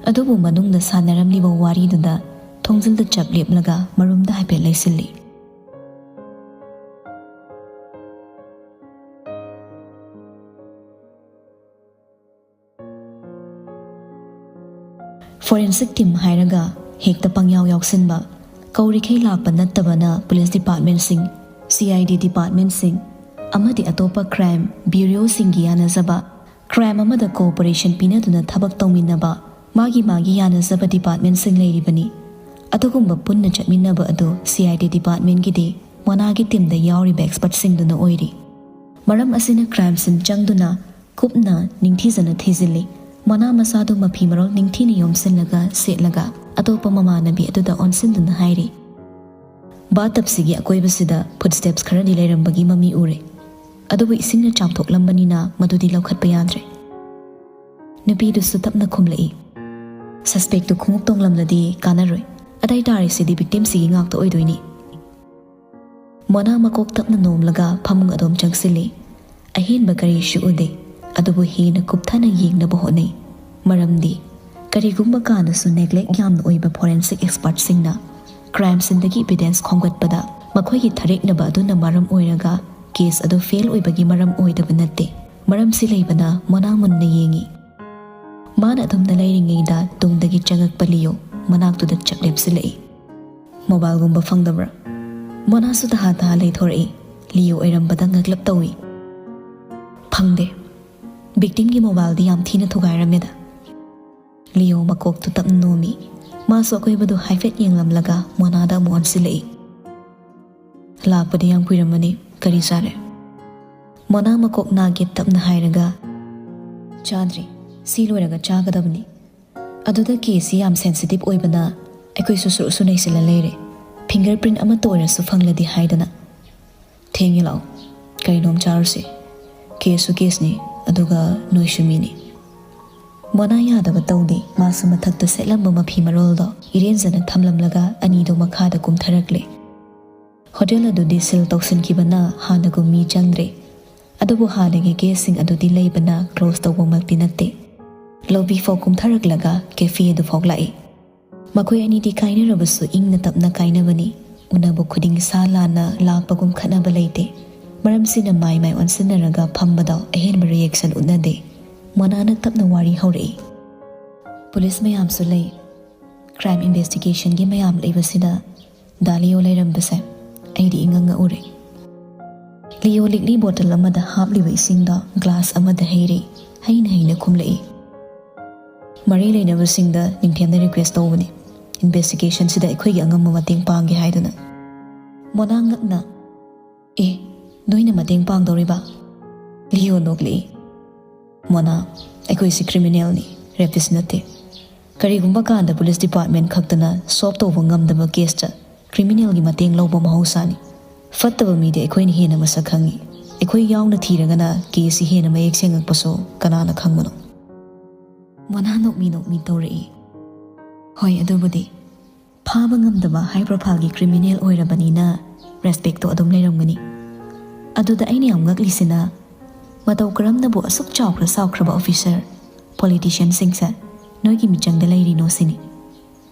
ꯑꯗꯨꯕꯨ ꯃꯅꯨꯡꯗ ꯁꯥꯟꯅꯔꯝꯂꯤꯕ ꯋꯥꯔꯤꯗꯨꯗ ꯊꯣꯡꯖꯤꯜꯗ ꯆꯞ ꯂꯦꯞꯂꯒ ꯃꯔꯨꯝꯗ ꯍꯥꯏꯐꯦꯠ ꯂꯩꯁꯤꯜꯂꯤ꯫ ꯐꯣꯔꯦꯟꯁꯤꯛ ꯇꯤꯝ ꯍꯥꯏꯔꯒ ꯍꯦꯛꯇ ꯄꯪꯌꯥꯎ ꯌꯥꯎꯁꯤꯟꯕ, ꯀꯧꯔꯤꯈꯩ ꯂꯥꯛꯄ ꯅꯠꯇꯕꯅ ꯄꯨꯂꯤꯁ ꯗꯤꯄꯥꯔꯠꯃꯦꯟꯁꯤꯡ, ꯁꯤ ꯑꯥꯏ ꯗꯤ ꯗꯤꯄꯥꯔꯠꯃꯦꯟꯁꯤꯡ ꯑꯃꯗꯤ ꯑꯇꯣꯞꯄ ꯀ꯭ꯔꯥꯏꯝ ꯕ꯭ꯌꯨꯔꯣꯁꯤꯡꯒꯤ ꯌꯥꯅꯖꯕ, ꯀ꯭ꯔꯥꯏꯝ ꯑꯃꯗ ꯀꯣꯑꯣꯄꯔꯦꯁꯟ ꯄꯤꯅꯗꯨꯅ ꯊꯕꯛ ꯇꯧꯃꯤꯟꯅꯕ, ꯃꯥꯒꯤ ꯃꯥꯒꯤ ꯌꯥꯅꯖꯕ ꯗꯤꯄꯥꯔꯠꯃꯦꯟꯁꯤꯡ ꯂꯩꯔꯤꯕꯅꯤ꯫ ꯑꯗꯨꯒꯨꯝꯕ ꯄꯨꯟꯅ ꯆꯠꯃꯤꯟꯅꯕ ꯑꯗꯨ ꯁꯤ ꯑꯥꯏ ꯗꯤ ꯗꯤꯄꯥꯔꯠꯃꯦꯟꯒꯤꯗꯤ ꯃꯣꯅꯥꯒꯤ ꯇꯤꯝꯗ ꯌꯥꯎꯔꯤꯕ ꯑꯦꯛꯁꯄꯔꯠꯁꯤꯡꯗꯨꯅ ꯑꯣꯏꯔꯤ꯫ ꯃꯔꯝ ꯑꯁꯤꯅ ꯀ꯭ꯔꯥꯏꯝ ꯁꯤꯟ ꯆꯪꯗꯨꯅ ꯀꯨꯞꯅ ꯅꯤꯡꯊꯤꯖꯅ ꯊꯤꯖꯤꯜꯂꯤ꯫ ꯃꯣꯅꯥ ꯃꯆꯥꯗꯨ ꯃꯐꯤ ꯃꯔꯣꯜ ꯅꯤꯡꯊꯤꯅ ꯌꯣꯝꯁꯤꯜꯂꯒ ꯁꯦꯠꯂꯒ ꯑꯇꯣꯞꯄ ꯃꯃꯥꯟꯅꯕꯤ ꯑꯗꯨꯗ ꯑꯣꯟꯁꯤꯟꯗꯨꯅ ꯍꯥꯏꯔꯤ, "ꯕꯥꯊꯇꯕꯁꯤꯒꯤ ꯑꯀꯣꯏꯕꯁꯤꯗ ꯐꯨꯠꯁ꯭ꯇꯦꯞꯁ ꯈꯔꯗꯤ ꯂꯩꯔꯝꯕꯒꯤ ꯃꯃꯤ ꯎꯔꯦ, ꯑꯗꯨꯕꯨ ꯏꯁꯤꯡꯅ ꯆꯥꯝꯊꯣꯛꯂꯝꯕꯅꯤꯅ ꯃꯗꯨꯗꯤ ꯂꯧꯈꯠꯄ ꯌꯥꯗ꯭ꯔꯦ꯫" ꯅꯨꯄꯤꯗꯨꯁꯨ ꯇꯞꯅ ꯈꯨꯝꯂꯛꯏ, "ꯁꯁꯄꯦꯛꯇꯨ ꯈꯣꯡꯎꯞ ꯇꯣꯡꯂꯝꯂꯗꯤ ꯀꯥꯟꯅꯔꯣꯏ꯫ ꯑꯗꯥꯏ ꯇꯥꯔꯤꯁꯤꯗꯤ ꯕꯤꯛꯇꯤꯝꯁꯤꯒꯤ ꯉꯥꯛꯇ ꯑꯣꯏꯗꯣꯏꯅꯤ꯫" ꯃꯣꯅꯥ ꯃꯀꯣꯛ ꯇꯞꯅ ꯅꯣꯝꯂꯒ ꯐꯃꯨꯡ ꯑꯗꯣꯝ ꯆꯪꯁꯤꯜꯂꯤ꯫ ꯑꯍꯦꯟꯕ ꯀꯔꯤꯁꯨ ꯎꯗꯦ, ꯑꯗꯨꯕꯨ ꯍꯦꯟꯅ ꯀꯨꯞꯊꯅ ꯌꯦꯡꯅꯕ ꯍꯣꯠꯅꯩ꯫ ꯃꯔꯝꯗꯤ ꯀꯔꯤꯒꯨꯝꯕ ꯀꯥꯟꯗꯁꯨ ꯅꯦꯒ꯭ꯂꯦꯛ ꯌꯥꯝꯅ ꯑꯣꯏꯕ ꯐꯣꯔꯦꯟꯁꯤꯛ ꯑꯦꯛꯁꯄꯔꯠꯁꯤꯡꯅ ꯀ꯭ꯔꯥꯏꯝ ꯁꯤꯟꯗꯒꯤ ꯏꯚꯤꯗꯦꯟꯁ ꯈꯣꯝꯒꯠꯄꯗ ꯃꯈꯣꯏꯒꯤ ꯊꯔꯦꯛꯅꯕ ꯑꯗꯨꯅ ꯃꯔꯝ ꯑꯣꯏꯔꯒ ꯀꯦꯁ ꯑꯗꯨ ꯐꯦꯜ ꯑꯣꯏꯕꯒꯤ ꯃꯔꯝ ꯑꯣꯏꯗꯕ ꯅꯠꯇꯦ꯫ ꯃꯔꯝꯁꯤ ꯂꯩꯕꯅ ꯃꯣꯅꯥ ꯃꯨꯟꯅ ꯌꯦꯡꯏ꯫ ꯃꯥꯅ ꯑꯗꯨꯝꯅ ꯂꯩꯔꯤꯉꯩꯗ ꯇꯨꯡꯗꯒꯤ ꯆꯪꯉꯛꯄ ꯂꯤꯌꯣ ꯃꯅꯥꯛꯇꯨꯗ ꯆꯞ ꯂꯦꯞꯁꯤꯜꯂꯛꯏ꯫ "ꯃꯣꯕꯥꯏꯜꯒꯨꯝꯕ ꯐꯪꯗꯕ꯭ꯔꯥ?" ꯃꯣꯅꯥꯁꯨ ꯇꯍꯥ ꯇꯍꯥ ꯂꯩꯊꯣꯔꯛꯏ꯫ ꯂꯤꯌꯣ ꯑꯣꯏꯔꯝꯕꯗ ꯉꯛꯂꯞ ꯇꯧꯏ꯫ "ꯐꯪꯗꯦ꯫ ꯕꯤꯛꯇꯤꯝꯒꯤ ꯃꯣꯕꯥꯏꯜꯗꯤ ꯌꯥꯝ ꯊꯤꯅ ꯊꯨꯒꯥꯏꯔꯝꯃꯦꯗ꯫" ꯂꯤꯌꯣ ꯃꯀꯣꯛꯇꯨ ꯇꯞꯅ ꯅꯣꯝꯃꯤ꯫ ꯃꯥꯁꯨ ꯑꯀꯣꯏꯕꯗꯨ ꯍꯥꯏꯐꯦꯠ ꯌꯦꯡꯂꯝꯂꯒ ꯃꯣꯅꯥꯗ ꯑꯃꯨꯛ ꯑꯣꯟꯁꯤꯜꯂꯛꯏ꯫ "ꯂꯥꯛꯄꯗꯤ ꯌꯥꯝ ꯀꯨꯏꯔꯝꯃꯅꯤ꯫ ꯀꯔꯤ ꯆꯥꯔꯦ?" ꯃꯣꯅꯥ ꯃꯀꯣꯛ ꯅꯥꯒꯦ ꯇꯞꯅ ꯍꯥꯏꯔꯒ, "ꯆꯥꯗ꯭ꯔꯤ꯫ ꯁꯤ ꯂꯣꯏꯔꯒ ꯆꯥꯒꯗꯕꯅꯤ꯫ ꯑꯗꯨꯗ ꯀꯦꯁꯁꯤ ꯌꯥꯝ ꯁꯦꯟꯁꯤꯇꯤꯚ ꯑꯣꯏꯕꯅ ꯑꯩꯈꯣꯏꯁꯨ ꯁꯨꯔꯨꯁꯨ ꯅꯩꯁꯤꯜꯂ ꯂꯩꯔꯦ꯫ ꯐꯤꯡꯒꯔ ꯄ꯭ꯔꯤꯟ ꯑꯃꯠꯇ ꯑꯣꯏꯔꯁꯨ ꯐꯪꯂꯗꯤ ꯍꯥꯏꯗꯅ꯫" "ꯊꯦꯡꯉꯦ, ꯂꯥꯛꯑꯣ꯫ ꯀꯔꯤꯅꯣꯝ ꯆꯥꯔꯨꯁꯦ꯫ ꯀꯦꯁꯁꯨ ꯀꯦꯁꯅꯤ, ꯑꯗꯨꯒ ꯅꯣꯏꯁꯨ ꯃꯤꯅꯤ꯫" ꯃꯣꯅꯥ ꯌꯥꯗꯕ ꯇꯧꯗꯦ꯫ ꯃꯥꯁꯨ ꯃꯊꯛꯇ ꯁꯦꯠꯂꯝꯕ ꯃꯐꯤ ꯃꯔꯣꯜꯗꯣ ꯏꯔꯦꯟꯖꯅ ꯊꯝꯂꯝꯂꯒ ꯑꯅꯤꯗꯣ ꯃꯈꯥꯗ ꯀꯨꯝꯊꯔꯛꯂꯦ꯫ ꯍꯣꯇꯦꯜ ꯑꯗꯨꯗꯤ ꯁꯤꯜ ꯇꯧꯁꯤꯟꯈꯤꯕꯅ ꯍꯥꯟꯅꯒꯨꯝ ꯃꯤ ꯆꯪꯗ꯭ꯔꯦ꯫ ꯑꯗꯨꯕꯨ ꯍꯥꯟꯅꯒꯤ ꯒꯦꯁꯁꯤꯡ ꯑꯗꯨꯗꯤ ꯂꯩꯕꯅ ꯀ꯭ꯂꯣꯖ ꯇꯧꯕꯃꯛꯇꯤ ꯅꯠꯇꯦ꯫ ꯂꯣꯕꯤ ꯐꯥꯎ ꯀꯨꯝꯊꯔꯛꯂꯒ ꯀꯦꯐꯦ ꯑꯗꯨ ꯐꯥꯎ ꯂꯥꯛꯏ꯫ ꯃꯈꯣꯏ ꯑꯅꯤꯗꯤ ꯀꯥꯏꯅꯔꯕꯁꯨ ꯏꯪꯅ ꯇꯞꯅ ꯀꯥꯏꯅꯕꯅꯤ꯫ ꯎꯅꯕ ꯈꯨꯗꯤꯡ ꯁꯥ ꯂꯥꯟꯅ ꯂꯥꯛꯄꯒꯨꯝ ꯈꯠꯅꯕ ꯂꯩꯇꯦ꯫ ꯃꯔꯝꯁꯤꯅ ꯃꯥꯏ ꯃꯥꯏ ꯑꯣꯟꯁꯤꯟꯅꯔꯒ ꯐꯝꯕꯗ ꯑꯍꯦꯟꯕ ꯔꯤꯌꯦꯛꯁꯟ ꯎꯠꯅꯗꯦ꯫ ꯃꯣꯅꯥꯅ ꯇꯞꯅ ꯋꯥꯔꯤ ꯍꯧꯔꯛꯏ꯫ "ꯄꯨꯂꯤꯁ ꯃꯌꯥꯝꯁꯨ ꯂꯩ꯫ ꯀ꯭ꯔꯥꯏꯝ ꯏꯟꯚꯦꯁꯇꯤꯒꯦꯁꯟꯒꯤ ꯃꯌꯥꯝ ꯂꯩꯕꯁꯤꯗ ꯗꯥ ꯂꯤꯌꯣ ꯂꯩꯔꯝꯕꯁꯦ ꯑꯩꯗꯤ ꯏꯉꯛ ꯉꯛꯎꯔꯦ꯫" ꯂꯤꯌꯣ ꯂꯤꯛꯂꯤ ꯕꯣꯇꯜ ꯑꯃꯗ ꯍꯥꯞꯂꯤꯕ ꯏꯁꯤꯡꯗꯣ ꯒ꯭ꯂꯥꯁ ꯑꯃꯗ ꯍꯩꯔꯦ꯫ ꯍꯩꯅ ꯍꯩꯅ ꯈꯨꯝꯂꯛꯏ꯫ "ꯃꯔꯤ ꯂꯩꯅꯕꯁꯤꯡꯗ ꯅꯤꯡꯊꯦꯝꯅ ꯔꯤꯀ꯭ꯋꯦꯁ ꯇꯧꯕꯅꯤ, ꯏꯟꯚꯦꯁꯇꯤꯒꯦꯁꯟꯁꯤꯗ ꯑꯩꯈꯣꯏꯒꯤ ꯑꯉꯝꯕ ꯃꯇꯦꯡ ꯄꯥꯡꯒꯦ ꯍꯥꯏꯗꯨꯅ꯫" ꯃꯣꯅꯥ ꯉꯛꯅ, "ꯑꯦ, ꯅꯣꯏꯅ ꯃꯇꯦꯡ ꯄꯥꯡꯗꯧꯔꯤꯕ?" ꯂꯤꯌꯣ ꯅꯣꯛꯂꯛꯏ꯫ "ꯃꯣꯅꯥ, ꯑꯩꯈꯣꯏꯁꯤ ꯀ꯭ꯔꯤꯃꯤꯅꯦꯜꯅꯤ, ꯔꯦꯄꯤꯁ ꯅꯠꯇꯦ꯫ ꯀꯔꯤꯒꯨꯝꯕ ꯀꯥꯟꯗ ꯄꯨꯂꯤꯁ ꯗꯤꯄꯥꯔꯠꯃꯦꯟ ꯈꯛꯇꯅ ꯁꯣꯜꯕ ꯇꯧꯕ ꯉꯝꯗꯕ ꯀꯦꯁꯇ ꯀ꯭ꯔꯤꯃꯤꯅꯦꯜꯒꯤ ꯃꯇꯦꯡ ꯂꯧꯕ ꯃꯍꯧꯁꯥꯅꯤ꯫ ꯐꯠꯇꯕ ꯃꯤꯗꯤ ꯑꯩꯈꯣꯏꯅ ꯍꯦꯟꯅ ꯃꯁꯛ ꯈꯪꯉꯤ꯫ ꯑꯩꯈꯣꯏ ꯌꯥꯎꯅ ꯊꯤꯔꯒꯅ ꯀꯦꯁꯁꯤ ꯍꯦꯟꯅ ꯃꯌꯦꯛ ꯁꯦꯡꯉꯛꯄꯁꯨ ꯀꯅꯥꯅ ꯈꯪꯕꯅꯣ?" ꯃꯣꯅꯥ ꯅꯣꯛꯃꯤ ꯅꯣꯛꯃꯤ ꯇꯧꯔꯛꯏ꯫ "ꯍꯣꯏ, ꯑꯗꯨꯕꯨꯗꯤ ꯐꯥꯕ ꯉꯝꯗꯕ ꯍꯥꯏ ꯄ꯭ꯔꯣꯐꯥꯏꯜꯒꯤ ꯀ꯭ꯔꯤꯃꯤꯅꯦꯜ ꯑꯣꯏꯔꯕꯅꯤꯅ ꯔꯦꯁꯄꯦꯛꯇꯣ ꯑꯗꯨꯝ ꯂꯩꯔꯝꯒꯅꯤ꯫ ꯑꯗꯨꯗ ꯑꯩꯅ ꯌꯥꯝ ꯉꯛꯂꯤꯁꯤꯅ, ꯃꯇꯧ ꯀꯔꯝꯅꯕꯨ ꯑꯁꯨꯛ ꯆꯥꯎꯈ꯭ꯔ ꯆꯥꯎꯈ꯭ꯔꯕ ꯑꯣꯐꯤꯁꯔ, ꯄꯣꯂꯤꯇꯤꯁꯤꯌꯟꯁꯤꯡꯁꯦ ꯅꯣꯏꯒꯤ ꯃꯤꯆꯪꯗ ꯂꯩꯔꯤꯅꯣ ꯁꯤꯅꯤ꯫"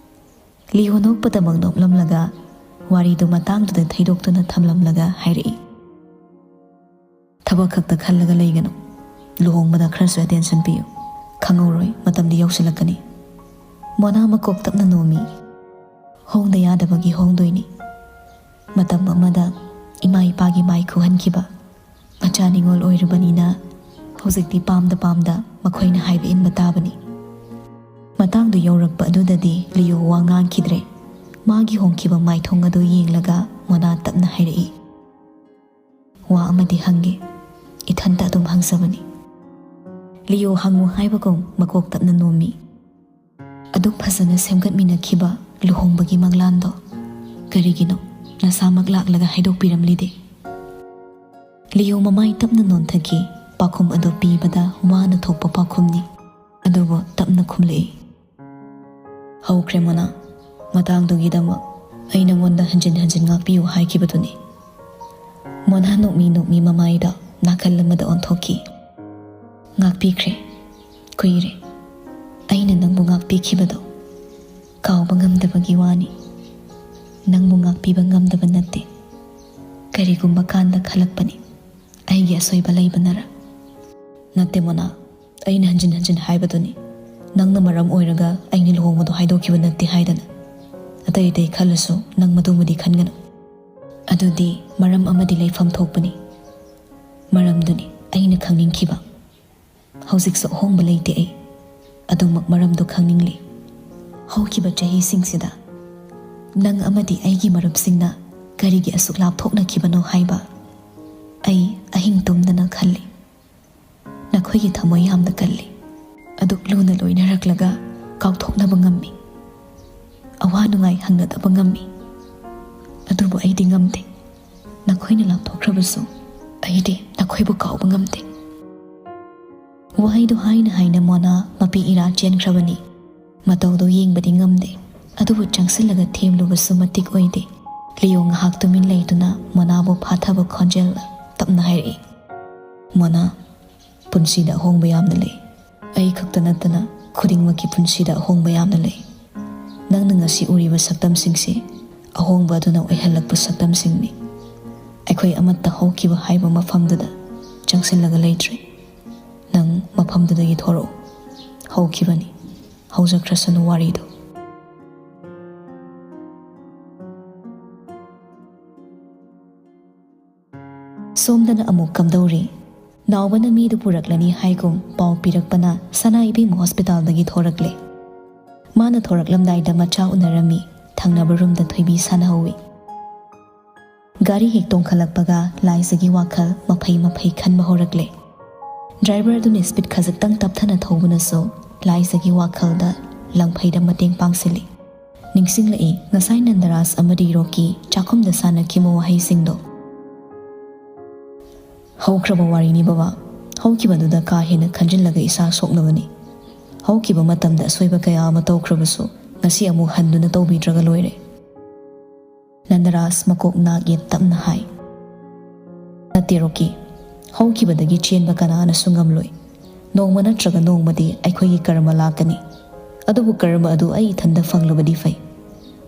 ꯂꯤꯌꯣ ꯅꯣꯛꯄꯗꯃꯛ ꯅꯣꯛꯂꯝꯂꯒ ꯋꯥꯔꯤꯗꯨ ꯃꯇꯥꯡꯗꯨꯗ ꯊꯩꯗꯣꯛꯇꯨꯅ ꯊꯝꯂꯝꯂꯒ ꯍꯥꯏꯔꯛꯏ꯫ "ꯊꯕꯛ ꯈꯛꯇ ꯈꯜꯂꯒ ꯂꯩꯒꯅꯨ꯫ ꯂꯨꯍꯣꯡꯕꯗ ꯈꯔꯁꯨ ꯑꯦꯇꯦꯟꯁꯟ ꯄꯤꯌꯨ꯫ ꯈꯪꯍꯧꯔꯣꯏ, ꯃꯇꯝꯗꯤ ꯌꯧꯁꯤꯜꯂꯛꯀꯅꯤ꯫" ꯃꯣꯅꯥ ꯃꯀꯣꯛ ꯇꯞꯅ ꯅꯣꯝꯃꯤ꯫ "ꯍꯣꯡꯗ ꯌꯥꯗꯕꯒꯤ ꯍꯣꯡꯗꯣꯏꯅꯤ꯫ ꯃꯇꯝ ꯑꯃꯗ ꯏꯃꯥ ꯏꯄꯥꯒꯤ ꯃꯥꯏ ꯈꯨꯍꯟꯈꯤꯕ꯫ ꯃꯆꯥ ꯅꯤꯉꯣꯜ ꯑꯣꯏꯔꯕꯅꯤꯅ ꯍꯧꯖꯤꯛꯇꯤ ꯄꯥꯝꯗ ꯄꯥꯝꯗ ꯃꯈꯣꯏꯅ ꯍꯥꯏꯕ ꯏꯟꯕ ꯇꯥꯕꯅꯤ꯫ ꯃꯇꯥꯡꯗꯨ ꯌꯧꯔꯛꯄ ꯑꯗꯨꯗꯗꯤ ꯂꯤꯌꯣ ꯋꯥ ꯉꯥꯡꯈꯤꯗ꯭ꯔꯦ꯫ ꯃꯥꯒꯤ ꯍꯣꯡꯈꯤꯕ ꯃꯥꯏꯊꯣꯡ ꯑꯗꯨ ꯌꯦꯡꯂꯒ ꯃꯣꯅꯥ ꯇꯞꯅ ꯍꯥꯏꯔꯛꯏ, "ꯋꯥ ꯑꯃꯗꯤ ꯍꯪꯒꯦ, ꯏꯊꯟꯇ ꯑꯗꯨꯝ ꯍꯪꯖꯕꯅꯤ꯫" ꯂꯤꯌꯣ ꯍꯪꯉꯨ ꯍꯥꯏꯕꯒꯨꯝ ꯃꯀꯣꯛ ꯇꯞꯅ ꯅꯣꯝꯃꯤ꯫ "ꯑꯗꯨꯛ ꯐꯖꯅ ꯁꯦꯝꯒꯠꯃꯤꯟꯅꯈꯤꯕ ꯂꯨꯍꯣꯡꯕꯒꯤ ꯃꯪꯂꯥꯟꯗꯣ ꯀꯔꯤꯒꯤꯅꯣ ꯅꯁꯥꯃꯛ ꯂꯥꯛꯂꯒ ꯍꯥꯏꯗꯣꯛꯄꯤꯔꯝꯂꯤꯗꯦ?" ꯂꯤꯌꯣ ꯃꯃꯥꯏ ꯇꯞꯅ ꯅꯣꯟꯊꯈꯤ꯫ ꯄꯥꯎꯈꯨꯝ ꯑꯗꯨ ꯄꯤꯕꯗ ꯋꯥꯅ ꯊꯣꯛꯄ ꯄꯥꯎꯈꯨꯝꯅꯤ, ꯑꯗꯨꯕꯨ ꯇꯞꯅ ꯈꯨꯝꯂꯛꯏ꯫ "ꯍꯧꯈ꯭ꯔꯦ ꯃꯣꯅꯥ, ꯃꯇꯥꯡꯗꯨꯒꯤꯗꯃꯛ ꯑꯩ ꯅꯉꯣꯟꯗ ꯍꯟꯖꯤꯟ ꯍꯟꯖꯤꯟ ꯉꯥꯛꯄꯤꯌꯨ ꯍꯥꯏꯈꯤꯕꯗꯨꯅꯤ꯫" ꯃꯣꯅꯥ ꯅꯣꯛꯃꯤ ꯅꯣꯛꯃꯤ ꯃꯃꯥꯏꯗ ꯅꯥꯀꯜ ꯑꯃꯗ ꯑꯣꯟꯊꯣꯛꯈꯤ꯫ "ꯉꯥꯛꯄꯤꯈ꯭ꯔꯦ, ꯀꯨꯏꯔꯦ꯫ ꯑꯩꯅ ꯅꯪꯕꯨ ꯉꯥꯛꯄꯤꯈꯤꯕꯗꯣ ꯀꯥꯎꯕ ꯉꯝꯗꯕꯒꯤ ꯋꯥꯅꯤ꯫ ꯅꯪꯕꯨ ꯉꯥꯛꯄꯤꯕ ꯉꯝꯗꯕ ꯅꯠꯇꯦ꯫ ꯀꯔꯤꯒꯨꯝꯕ ꯀꯥꯟꯗ ꯈꯜꯂꯛꯄꯅꯤ, ꯑꯩꯒꯤ ꯑꯁꯣꯏꯕ ꯂꯩꯕꯅꯔ?" "ꯅꯠꯇꯦ ꯃꯣꯅꯥ, ꯑꯩꯅ ꯍꯟꯖꯤꯟ ꯍꯟꯖꯤꯟ ꯍꯥꯏꯕꯗꯨꯅꯤ, ꯅꯪꯅ ꯃꯔꯝ ꯑꯣꯏꯔꯒ ꯑꯩꯅ ꯂꯨꯍꯣꯡꯕꯗꯣ ꯍꯥꯏꯗꯣꯛꯈꯤꯕ ꯅꯠꯇꯦ ꯍꯥꯏꯗꯅ꯫ ꯑꯇꯩ ꯑꯇꯩ ꯈꯜꯂꯁꯨ ꯅꯪ ꯃꯗꯨꯃꯗꯤ ꯈꯟꯒꯅꯨ꯫" "ꯑꯗꯨꯗꯤ ꯃꯔꯝ ꯑꯃꯗꯤ ꯂꯩꯐꯝ ꯊꯣꯛꯄꯅꯤ꯫ ꯃꯔꯝꯗꯨꯅꯤ ꯑꯩꯅ ꯈꯪꯅꯤꯡꯈꯤꯕ꯫ ꯍꯧꯖꯤꯛꯁꯨ ꯑꯍꯣꯡꯕ ꯂꯩꯇꯦ ꯑꯩ꯫ ꯑꯗꯨꯃꯛ ꯃꯔꯝꯗꯨ ꯈꯪꯅꯤꯡꯂꯤ꯫ ꯍꯧꯈꯤꯕ ꯆꯍꯤꯁꯤꯡꯁꯤꯗ ꯅꯪ ꯑꯃꯗꯤ ꯑꯩꯒꯤ ꯃꯔꯨꯞꯁꯤꯡꯅ ꯀꯔꯤꯒꯤ ꯑꯁꯨꯛ ꯂꯥꯞꯊꯣꯛꯅꯈꯤꯕꯅꯣ ꯍꯥꯏꯕ ꯑꯩ ꯑꯍꯤꯡ ꯇꯨꯝꯗꯅ ꯈꯜꯂꯤ꯫ ꯅꯈꯣꯏꯒꯤ ꯊꯃꯣꯏ ꯌꯥꯝꯅ ꯀꯜꯂꯤ꯫ ꯑꯗꯨꯛ ꯂꯨꯅ ꯂꯣꯏꯅꯔꯛꯂꯒ ꯀꯥꯎꯊꯣꯛꯅꯕ ꯉꯝꯃꯤ꯫ ꯑꯋꯥ ꯅꯨꯡꯉꯥꯏ ꯍꯪꯅꯗꯕ ꯉꯝꯃꯤ꯫ ꯑꯗꯨꯕꯨ ꯑꯩꯗꯤ ꯉꯝꯗꯦ꯫ ꯅꯈꯣꯏꯅ ꯂꯥꯞꯊꯣꯛꯈ꯭ꯔꯕꯁꯨ ꯑꯩꯗꯤ ꯅꯈꯣꯏꯕꯨ ꯀꯥꯎꯕ ꯉꯝꯗꯦ꯫" ꯋꯥꯍꯩꯗꯨ ꯍꯥꯏꯅ ꯍꯥꯏꯅ ꯃꯣꯅꯥ ꯃꯄꯤ ꯏꯔꯥ ꯆꯦꯟꯈ꯭ꯔꯕꯅꯤ꯫ ꯃꯇꯧꯗꯨ ꯌꯦꯡꯕꯗꯤ ꯉꯝꯗꯦ, ꯑꯗꯨꯕꯨ ꯆꯪꯁꯤꯜꯂꯒ ꯊꯦꯝꯂꯨꯕꯁꯨ ꯃꯇꯤꯛ ꯑꯣꯏꯗꯦ꯫ ꯂꯤꯌꯣ ꯉꯥꯏꯍꯥꯛ ꯇꯨꯃꯤꯟ ꯂꯩꯗꯨꯅ ꯃꯣꯅꯥꯕꯨ ꯐꯥꯊꯕ ꯈꯣꯟꯖꯦꯜꯗ ꯇꯞꯅ ꯍꯥꯏꯔꯛꯏ, "ꯃꯣꯅꯥ, ꯄꯨꯟꯁꯤꯗ ꯑꯍꯣꯡꯕ ꯌꯥꯝꯅ ꯂꯩ꯫ ꯑꯩ ꯈꯛꯇ ꯅꯠꯇꯅ ꯈꯨꯗꯤꯡꯃꯛꯀꯤ ꯄꯨꯟꯁꯤꯗ ꯑꯍꯣꯡꯕ ꯌꯥꯝꯅ ꯂꯩ꯫ ꯅꯪꯅ ꯉꯁꯤ ꯎꯔꯤꯕ ꯁꯛꯇꯝꯁꯤꯡꯁꯤ ꯑꯍꯣꯡꯕ ꯑꯗꯨꯅ ꯑꯣꯏꯍꯜꯂꯛꯄ ꯁꯛꯇꯝꯁꯤꯡꯅꯤ꯫ ꯑꯩꯈꯣꯏ ꯑꯃꯠꯇ ꯍꯧꯈꯤꯕ ꯍꯥꯏꯕ ꯃꯐꯝꯗꯨꯗ ꯆꯪꯁꯤꯜꯂꯒ ꯂꯩꯇ꯭ꯔꯦ꯫ ꯅꯪ ꯃꯐꯝꯗꯨꯗꯒꯤ ꯊꯣꯔꯛꯎ꯫ ꯍꯧꯈꯤꯕꯅꯤ, ꯍꯧꯖꯈ꯭ꯔꯁꯅꯨ ꯋꯥꯔꯤꯗꯨ꯫" ꯁꯣꯝꯗꯅ ꯑꯃꯨꯛ ꯀꯝꯗꯧꯔꯤ? ꯅꯥꯎꯕꯅ ꯃꯤꯗꯨ ꯄꯨꯔꯛꯂꯅꯤ ꯍꯥꯏꯒꯨꯝ ꯄꯥꯎ ꯄꯤꯔꯛꯄꯅ ꯁꯅꯥ ꯏꯕꯦꯝꯃ ꯍꯣꯁꯄꯤꯇꯥꯜꯗꯒꯤ ꯊꯣꯔꯛꯂꯦ꯫ ꯃꯥꯅ ꯊꯣꯔꯛꯂꯝꯗꯥꯏꯗ ꯃꯆꯥ ꯎꯅꯔꯝꯃꯤ꯫ ꯊꯪꯅꯕ ꯔꯨꯝꯗ ꯊꯣꯏꯕꯤ ꯁꯥꯟꯅꯍꯧꯋꯤ꯫ ꯒꯥꯔꯤ ꯍꯦꯛ ꯇꯣꯡꯈꯠꯂꯛꯄꯒ ꯂꯥꯏꯖꯒꯤ ꯋꯥꯈꯜ ꯃꯐꯩ ꯃꯐꯩ ꯈꯟꯕ ꯍꯧꯔꯛꯂꯦ꯫ ꯗ꯭ꯔꯥꯏꯚꯔ ꯑꯗꯨꯅ ꯁ꯭ꯄꯤꯗ ꯈꯖꯤꯛꯇꯪ ꯇꯞꯊꯅ ꯊꯧꯕꯅꯁꯨ ꯂꯥꯏꯖꯒꯤ ꯋꯥꯈꯜꯗ ꯂꯪꯐꯩꯗ ꯃꯇꯦꯡ ꯄꯥꯡꯁꯤꯜꯂꯤ꯫ ꯅꯤꯡꯁꯤꯡꯂꯛꯏ ꯉꯁꯥꯏ ꯅꯟꯗꯔꯥꯖ ꯑꯃꯗꯤ ꯔꯣꯀꯤ ꯆꯥꯛꯈꯨꯝꯗ ꯁꯥꯟꯅꯈꯤꯕ ꯋꯥꯍꯩꯁꯤꯡꯗꯣ꯫ "ꯍꯧꯈ꯭ꯔꯕ ꯋꯥꯔꯤꯅꯤ ꯕꯕꯥ꯫ ꯍꯧꯈꯤꯕꯗꯨꯗ ꯀꯥ ꯍꯦꯟꯅ ꯈꯟꯖꯤꯜꯂꯒ ꯏꯁꯥ ꯁꯣꯛꯅꯕꯅꯤ꯫ ꯍꯧꯈꯤꯕ ꯃꯇꯝꯗ ꯑꯁꯣꯏꯕ ꯀꯌꯥ ꯑꯃ ꯇꯧꯈ꯭ꯔꯕꯁꯨ ꯉꯁꯤ ꯑꯃꯨꯛ ꯍꯟꯗꯨꯅ ꯇꯧꯕꯤꯗ꯭ꯔꯒ ꯂꯣꯏꯔꯦ꯫" ꯅꯟꯗꯔꯥꯖ ꯃꯀꯣꯛ ꯅꯥꯛ ꯌꯦꯠ ꯇꯞꯅ ꯍꯥꯏ꯫ "ꯅꯠꯇꯦ ꯔꯣꯀꯤ, ꯍꯧꯈꯤꯕꯗꯒꯤ ꯆꯦꯟꯕ ꯀꯅꯥꯅꯁꯨ ꯉꯝꯂꯣꯏ꯫ ꯅꯣꯡꯃ ꯅꯠꯇ꯭ꯔꯒ ꯅꯣꯡꯃꯗꯤ ꯑꯩꯈꯣꯏꯒꯤ ꯀꯔꯃ ꯂꯥꯛꯀꯅꯤ꯫ ꯑꯗꯨꯕꯨ ꯀꯔꯃ ꯑꯗꯨ ꯑꯩ ꯏꯊꯟꯗ ꯐꯪꯂꯕꯗꯤ ꯐꯩ꯫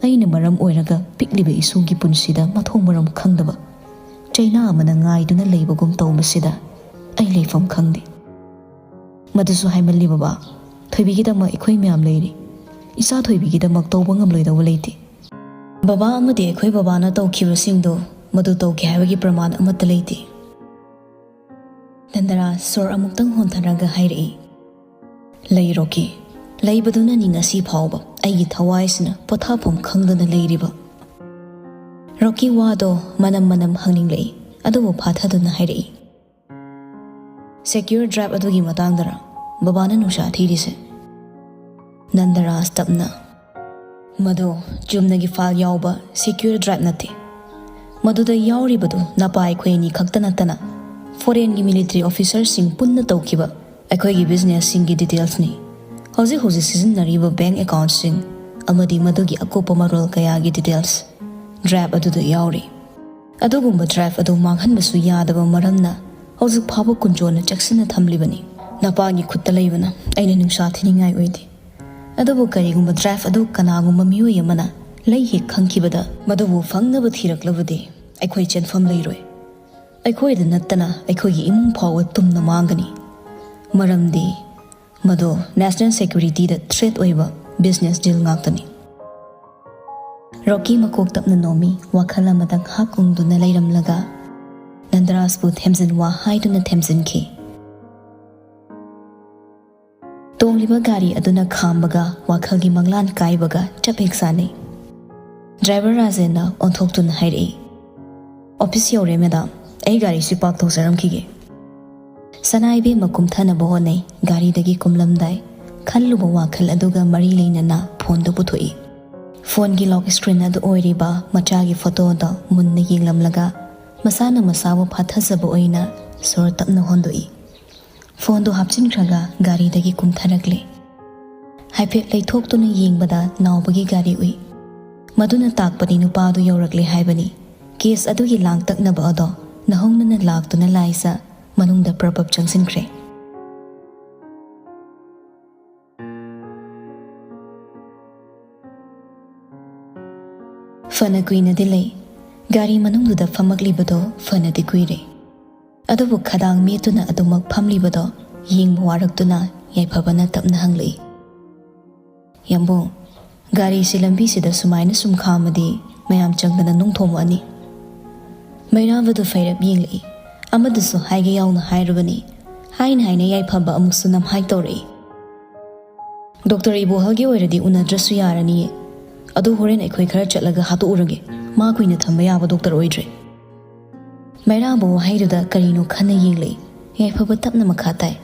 ꯑꯩꯅ ꯃꯔꯝ ꯑꯣꯏꯔꯒ ꯄꯤꯛꯂꯤꯕ ꯏꯁꯨꯒꯤ ꯄꯨꯟꯁꯤꯗ ꯃꯊꯣꯡ ꯃꯔꯝ ꯈꯪꯗꯕ ꯆꯩꯅꯥ ꯑꯃꯅ ꯉꯥꯏꯗꯨꯅ ꯂꯩꯕꯒꯨꯝ ꯇꯧꯕꯁꯤꯗ ꯑꯩ ꯂꯩꯐꯝ ꯈꯪꯗꯦ꯫" "ꯃꯗꯨꯁꯨ ꯍꯥꯏꯃꯜꯂꯤ ꯕꯕꯥ꯫ ꯊꯣꯏꯕꯤꯒꯤꯗꯃꯛ ꯑꯩꯈꯣꯏ ꯃꯌꯥꯝ ꯂꯩꯔꯤ꯫ ꯏꯆꯥ ꯊꯣꯏꯕꯤꯒꯤꯗꯃꯛ ꯇꯧꯕ ꯉꯝꯂꯣꯏꯗꯧꯕ ꯂꯩꯇꯦ꯫ ꯕꯕꯥ ꯑꯃꯗꯤ ꯑꯩꯈꯣꯏ ꯕꯕꯥꯅ ꯇꯧꯈꯤꯕꯁꯤꯡꯗꯣ ꯃꯗꯨ ꯇꯧꯈꯤ ꯍꯥꯏꯕꯒꯤ ꯄ꯭ꯔꯃꯥꯟ ꯑꯃꯠꯇ ꯂꯩꯇꯦ꯫" ꯅꯟꯗꯔꯥꯖ ꯁꯣꯔ ꯑꯃꯨꯛꯇꯪ ꯍꯣꯟꯊꯔꯒ ꯍꯥꯏꯔꯛꯏ꯫ "ꯂꯩ ꯔꯣꯀꯤ꯫ ꯂꯩꯕꯗꯨꯅꯅꯤ ꯉꯁꯤ ꯐꯥꯎꯕ ꯑꯩꯒꯤ ꯊꯋꯥꯏꯁꯤꯅ ꯄꯣꯊꯥꯐꯝ ꯈꯪꯗꯅ ꯂꯩꯔꯤꯕ꯫" ꯔꯣꯀꯤ ꯋꯥꯗꯣ ꯃꯅꯝ ꯃꯅꯝ ꯍꯪꯅꯤꯡꯂꯛꯏ, ꯑꯗꯨꯕꯨ ꯐꯥꯊꯗꯨꯅ ꯍꯥꯏꯔꯛꯏ꯫ "ꯁꯦꯀ꯭ꯌꯨꯔ ꯗ꯭ꯔꯥꯏꯚ ꯑꯗꯨꯒꯤ ꯃꯇꯥꯡꯗꯔ ꯕꯕꯥꯅ ꯅꯨꯡꯁꯥ ꯊꯤꯔꯤꯁꯦ?" ꯅꯟꯗꯔꯥꯖ ꯇꯞꯅ, "ꯃꯗꯣ ꯆꯨꯝꯅꯒꯤ ꯐꯥꯏꯜ ꯌꯥꯎꯕ ꯁꯦꯀ꯭ꯌꯨꯔ ꯗ꯭ꯔꯥꯏꯚ ꯅꯠꯇꯦ꯫ ꯃꯗꯨꯗ ꯌꯥꯎꯔꯤꯕꯗꯨ ꯅꯄꯥ ꯑꯩꯈꯣꯏ ꯑꯅꯤ ꯈꯛꯇ ꯅꯠꯇꯅ ꯐꯣꯔꯦꯟꯒꯤ ꯃꯤꯂꯤꯇꯔꯤ ꯑꯣꯐꯤꯁꯔꯁꯤꯡ ꯄꯨꯟꯅ ꯇꯧꯈꯤꯕ ꯑꯩꯈꯣꯏꯒꯤ ꯕꯤꯖꯤꯅꯦꯁꯁꯤꯡꯒꯤ ꯗꯤꯇꯦꯜꯁꯅꯤ꯫ ꯍꯧꯖꯤꯛ ꯍꯧꯖꯤꯛ ꯁꯤꯖꯤꯟꯅꯔꯤꯕ ꯕꯦꯡꯛ ꯑꯦꯀꯥꯎꯟꯠꯁꯤꯡ ꯑꯃꯗꯤ ꯃꯗꯨꯒꯤ ꯑꯀꯨꯞꯄ ꯃꯔꯣꯜ ꯀꯌꯥꯒꯤ ꯗꯤꯇꯦꯜꯁ ꯗ꯭ꯔꯥꯏꯚ ꯑꯗꯨꯗ ꯌꯥꯎꯔꯤ꯫ ꯑꯗꯨꯒꯨꯝꯕ ꯗ꯭ꯔꯥꯏꯚ ꯑꯗꯨ ꯃꯥꯡꯍꯟꯕꯁꯨ ꯌꯥꯗꯕ ꯃꯔꯝꯅ ꯍꯧꯖꯤꯛ ꯐꯥꯎꯕ ꯀꯨꯟꯖꯣꯟꯅ ꯆꯦꯛꯁꯤꯟꯅ ꯊꯝꯂꯤꯕꯅꯤ꯫ ꯅꯄꯥꯒꯤ ꯈꯨꯠꯇ ꯂꯩꯕꯅ ꯑꯩꯅ ꯅꯨꯡꯁꯥ ꯊꯤꯅꯤꯡꯉꯥꯏ ꯑꯣꯏꯗꯦ꯫ ꯑꯗꯨꯕꯨ ꯀꯔꯤꯒꯨꯝꯕ ꯗ꯭ꯔꯥꯏꯚ ꯑꯗꯨ ꯀꯅꯥꯒꯨꯝꯕ ꯃꯤꯑꯣꯏ ꯑꯃꯅ ꯂꯩ ꯍꯦꯛ ꯈꯪꯈꯤꯕꯗ ꯃꯗꯨꯕꯨ ꯐꯪꯅꯕ ꯊꯤꯔꯛꯂꯕꯗꯤ ꯑꯩꯈꯣꯏ ꯆꯦꯟꯐꯝ ꯂꯩꯔꯣꯏ꯫ ꯑꯩꯈꯣꯏꯗ ꯅꯠꯇꯅ ꯑꯩꯈꯣꯏꯒꯤ ꯏꯃꯨꯡ ꯐꯥꯎꯕ ꯇꯨꯝꯅ ꯃꯥꯡꯒꯅꯤ꯫ ꯃꯔꯝꯗꯤ ꯃꯗꯨ ꯅꯦꯁꯅꯦꯜ ꯁꯦꯀ꯭ꯌꯨꯔꯤꯇꯤꯗ ꯊ꯭ꯔꯦꯠ ꯑꯣꯏꯕ ꯕꯤꯖꯤꯅꯦꯁ ꯗꯤꯜ ꯉꯥꯛꯇꯅꯤ꯫" ꯔꯣꯀꯤ ꯃꯀꯣꯛ ꯇꯞꯅ ꯅꯣꯝꯃꯤ, ꯋꯥꯈꯜ ꯑꯃꯗ ꯉꯥꯏꯍꯥꯛ ꯎꯪꯗꯨꯅ ꯂꯩꯔꯝꯂꯒ ꯔꯥꯖꯄꯨ ꯊꯦꯝꯖꯤꯟ ꯋꯥ ꯍꯥꯏꯗꯨꯅ ꯊꯦꯝꯖꯤꯟꯈꯤ꯫ ꯇꯣꯡꯂꯤꯕ ꯒꯥꯔꯤ ꯑꯗꯨꯅ ꯈꯥꯝꯕꯒ ꯋꯥꯈꯜꯒꯤ ꯃꯪꯂꯥꯟ ꯀꯥꯏꯕꯒ ꯆꯞ ꯍꯦꯛ ꯆꯥꯅꯩ꯫ ꯗ꯭ꯔꯥꯏꯚꯔ ꯔꯥꯖꯦꯟꯅ ꯑꯣꯟꯊꯣꯛꯇꯨꯅ ꯍꯥꯏꯔꯛꯏ, "ꯑꯣꯐꯤꯁ ꯌꯧꯔꯦ ꯃꯦꯗꯥꯝ, ꯑꯩ ꯒꯥꯔꯤꯁꯤ ꯄꯥꯔꯛ ꯇꯧꯖꯔꯝꯈꯤꯒꯦ"꯫ ꯁꯅꯥ ꯏꯕꯦꯝꯃ ꯀꯨꯝꯊꯅꯕ ꯍꯣꯠꯅꯩ, ꯒꯥꯔꯤꯗꯒꯤ ꯀꯨꯝꯂꯝꯗꯥꯏ ꯈꯜꯂꯨꯕ ꯋꯥꯈꯜ ꯑꯗꯨꯒ ꯃꯔꯤ ꯂꯩꯅꯅ ꯐꯣꯟꯗꯨ ꯄꯨꯊꯣꯛꯏ꯫ ꯐꯣꯟꯒꯤ ꯂꯣꯛ ꯁ꯭ꯀ꯭ꯔꯤꯟ ꯑꯗꯨ ꯑꯣꯏꯔꯤꯕ ꯃꯆꯥꯒꯤ ꯐꯣꯇꯣꯗꯣ ꯃꯨꯟꯅ ꯌꯦꯡꯂꯝꯂꯒ ꯃꯁꯥꯅ ꯃꯁꯥꯕꯨ ꯐꯥꯊꯖꯕ ꯑꯣꯏꯅ ꯁꯣꯔ ꯇꯞꯅ ꯍꯣꯟꯗꯣꯛꯏ꯫ ꯐꯣꯟꯗꯨ ꯍꯥꯞꯆꯤꯟꯈ꯭ꯔꯒ ꯒꯥꯔꯤꯗꯒꯤ ꯀꯨꯝꯊꯔꯛꯂꯦ꯫ ꯍꯥꯏꯐꯦꯠ ꯂꯩꯊꯣꯛꯇꯨꯅ ꯌꯦꯡꯕꯗ ꯅꯥꯎꯕꯒꯤ ꯒꯥꯔꯤ ꯎꯏ꯫ ꯃꯗꯨꯅ ꯇꯥꯛꯄꯗꯤ ꯅꯨꯄꯥꯗꯨ ꯌꯧꯔꯛꯂꯦ ꯍꯥꯏꯕꯅꯤ꯫ ꯀꯦꯁ ꯑꯗꯨꯒꯤ ꯂꯥꯡꯇꯛꯅꯕ ꯑꯗꯣ ꯅꯧꯍꯧꯅꯅ ꯂꯥꯛꯇꯨꯅ ꯂꯥꯏꯖ ꯃꯅꯨꯡꯗ ꯄ꯭ꯔꯞ ꯄ꯭ꯔꯞ ꯆꯪꯁꯤꯟꯈ꯭ꯔꯦ꯫ ꯐꯅ ꯀꯨꯏꯅꯗꯤ ꯂꯩ꯫ ꯒꯥꯔꯤ ꯃꯅꯨꯡꯗꯨꯗ ꯐꯝꯃꯛꯂꯤꯕꯗꯣ ꯐꯅꯗꯤ ꯀꯨꯏꯔꯦ꯫ ꯑꯗꯨꯕꯨ ꯈꯗꯥꯡ ꯃꯦꯠꯇꯨꯅ ꯑꯗꯨꯃꯛ ꯐꯝꯂꯤꯕꯗꯣ ꯌꯦꯡꯕ ꯋꯥꯔꯛꯇꯨꯅ ꯌꯥꯏꯐꯕꯅ ꯇꯞꯅ ꯍꯪꯂꯛꯏ, "ꯌꯥꯝꯕꯨꯡ, ꯒꯥꯔꯤꯁꯤ ꯂꯝꯕꯤꯁꯤꯗ ꯁꯨꯃꯥꯏꯅ ꯁꯨꯝ ꯈꯥꯝꯃꯗꯤ ꯃꯌꯥꯝ ꯆꯪꯗꯅ ꯅꯨꯡ ꯊꯣꯝꯃꯛꯑꯅꯤ"꯫ ꯃꯩꯔꯥꯕꯗꯨ ꯐꯩꯔꯞ ꯌꯦꯡꯂꯛꯏ꯫ ꯑꯃꯗꯨꯁꯨ ꯍꯥꯏꯒꯦ ꯌꯥꯎꯅ ꯍꯥꯏꯔꯨꯕꯅꯤ꯫ ꯍꯥꯏꯅ ꯍꯥꯏꯅ ꯌꯥꯏꯐꯕ ꯑꯃꯨꯛꯁꯨ ꯅꯝꯍꯥꯏ ꯇꯧꯔꯛꯏ꯫ "ꯗꯣꯛꯇꯔ ꯏꯕꯣꯍꯜꯒꯤ ꯑꯣꯏꯔꯗꯤ ꯎꯅꯗ꯭ꯔꯁꯨ ꯌꯥꯔꯅꯤꯌꯦ꯫ ꯑꯗꯨ ꯍꯣꯔꯦꯟ ꯑꯩꯈꯣꯏ ꯈꯔ ꯆꯠꯂꯒ ꯍꯥꯠꯇꯣꯛꯎꯔꯒꯦ꯫ ꯃꯥ ꯀꯨꯏꯅ ꯊꯝꯕ ꯌꯥꯕ ꯗꯣꯛꯇꯔ ꯑꯣꯏꯗ꯭ꯔꯦ"꯫ ꯃꯩꯔꯥꯕ ꯋꯥꯍꯩꯗꯨꯗ ꯀꯔꯤꯅꯣ ꯈꯟꯅ ꯌꯦꯡꯂꯛꯏ꯫ ꯌꯥꯏꯐꯕ ꯇꯞꯅ ꯃꯈꯥ ꯇꯥꯏ,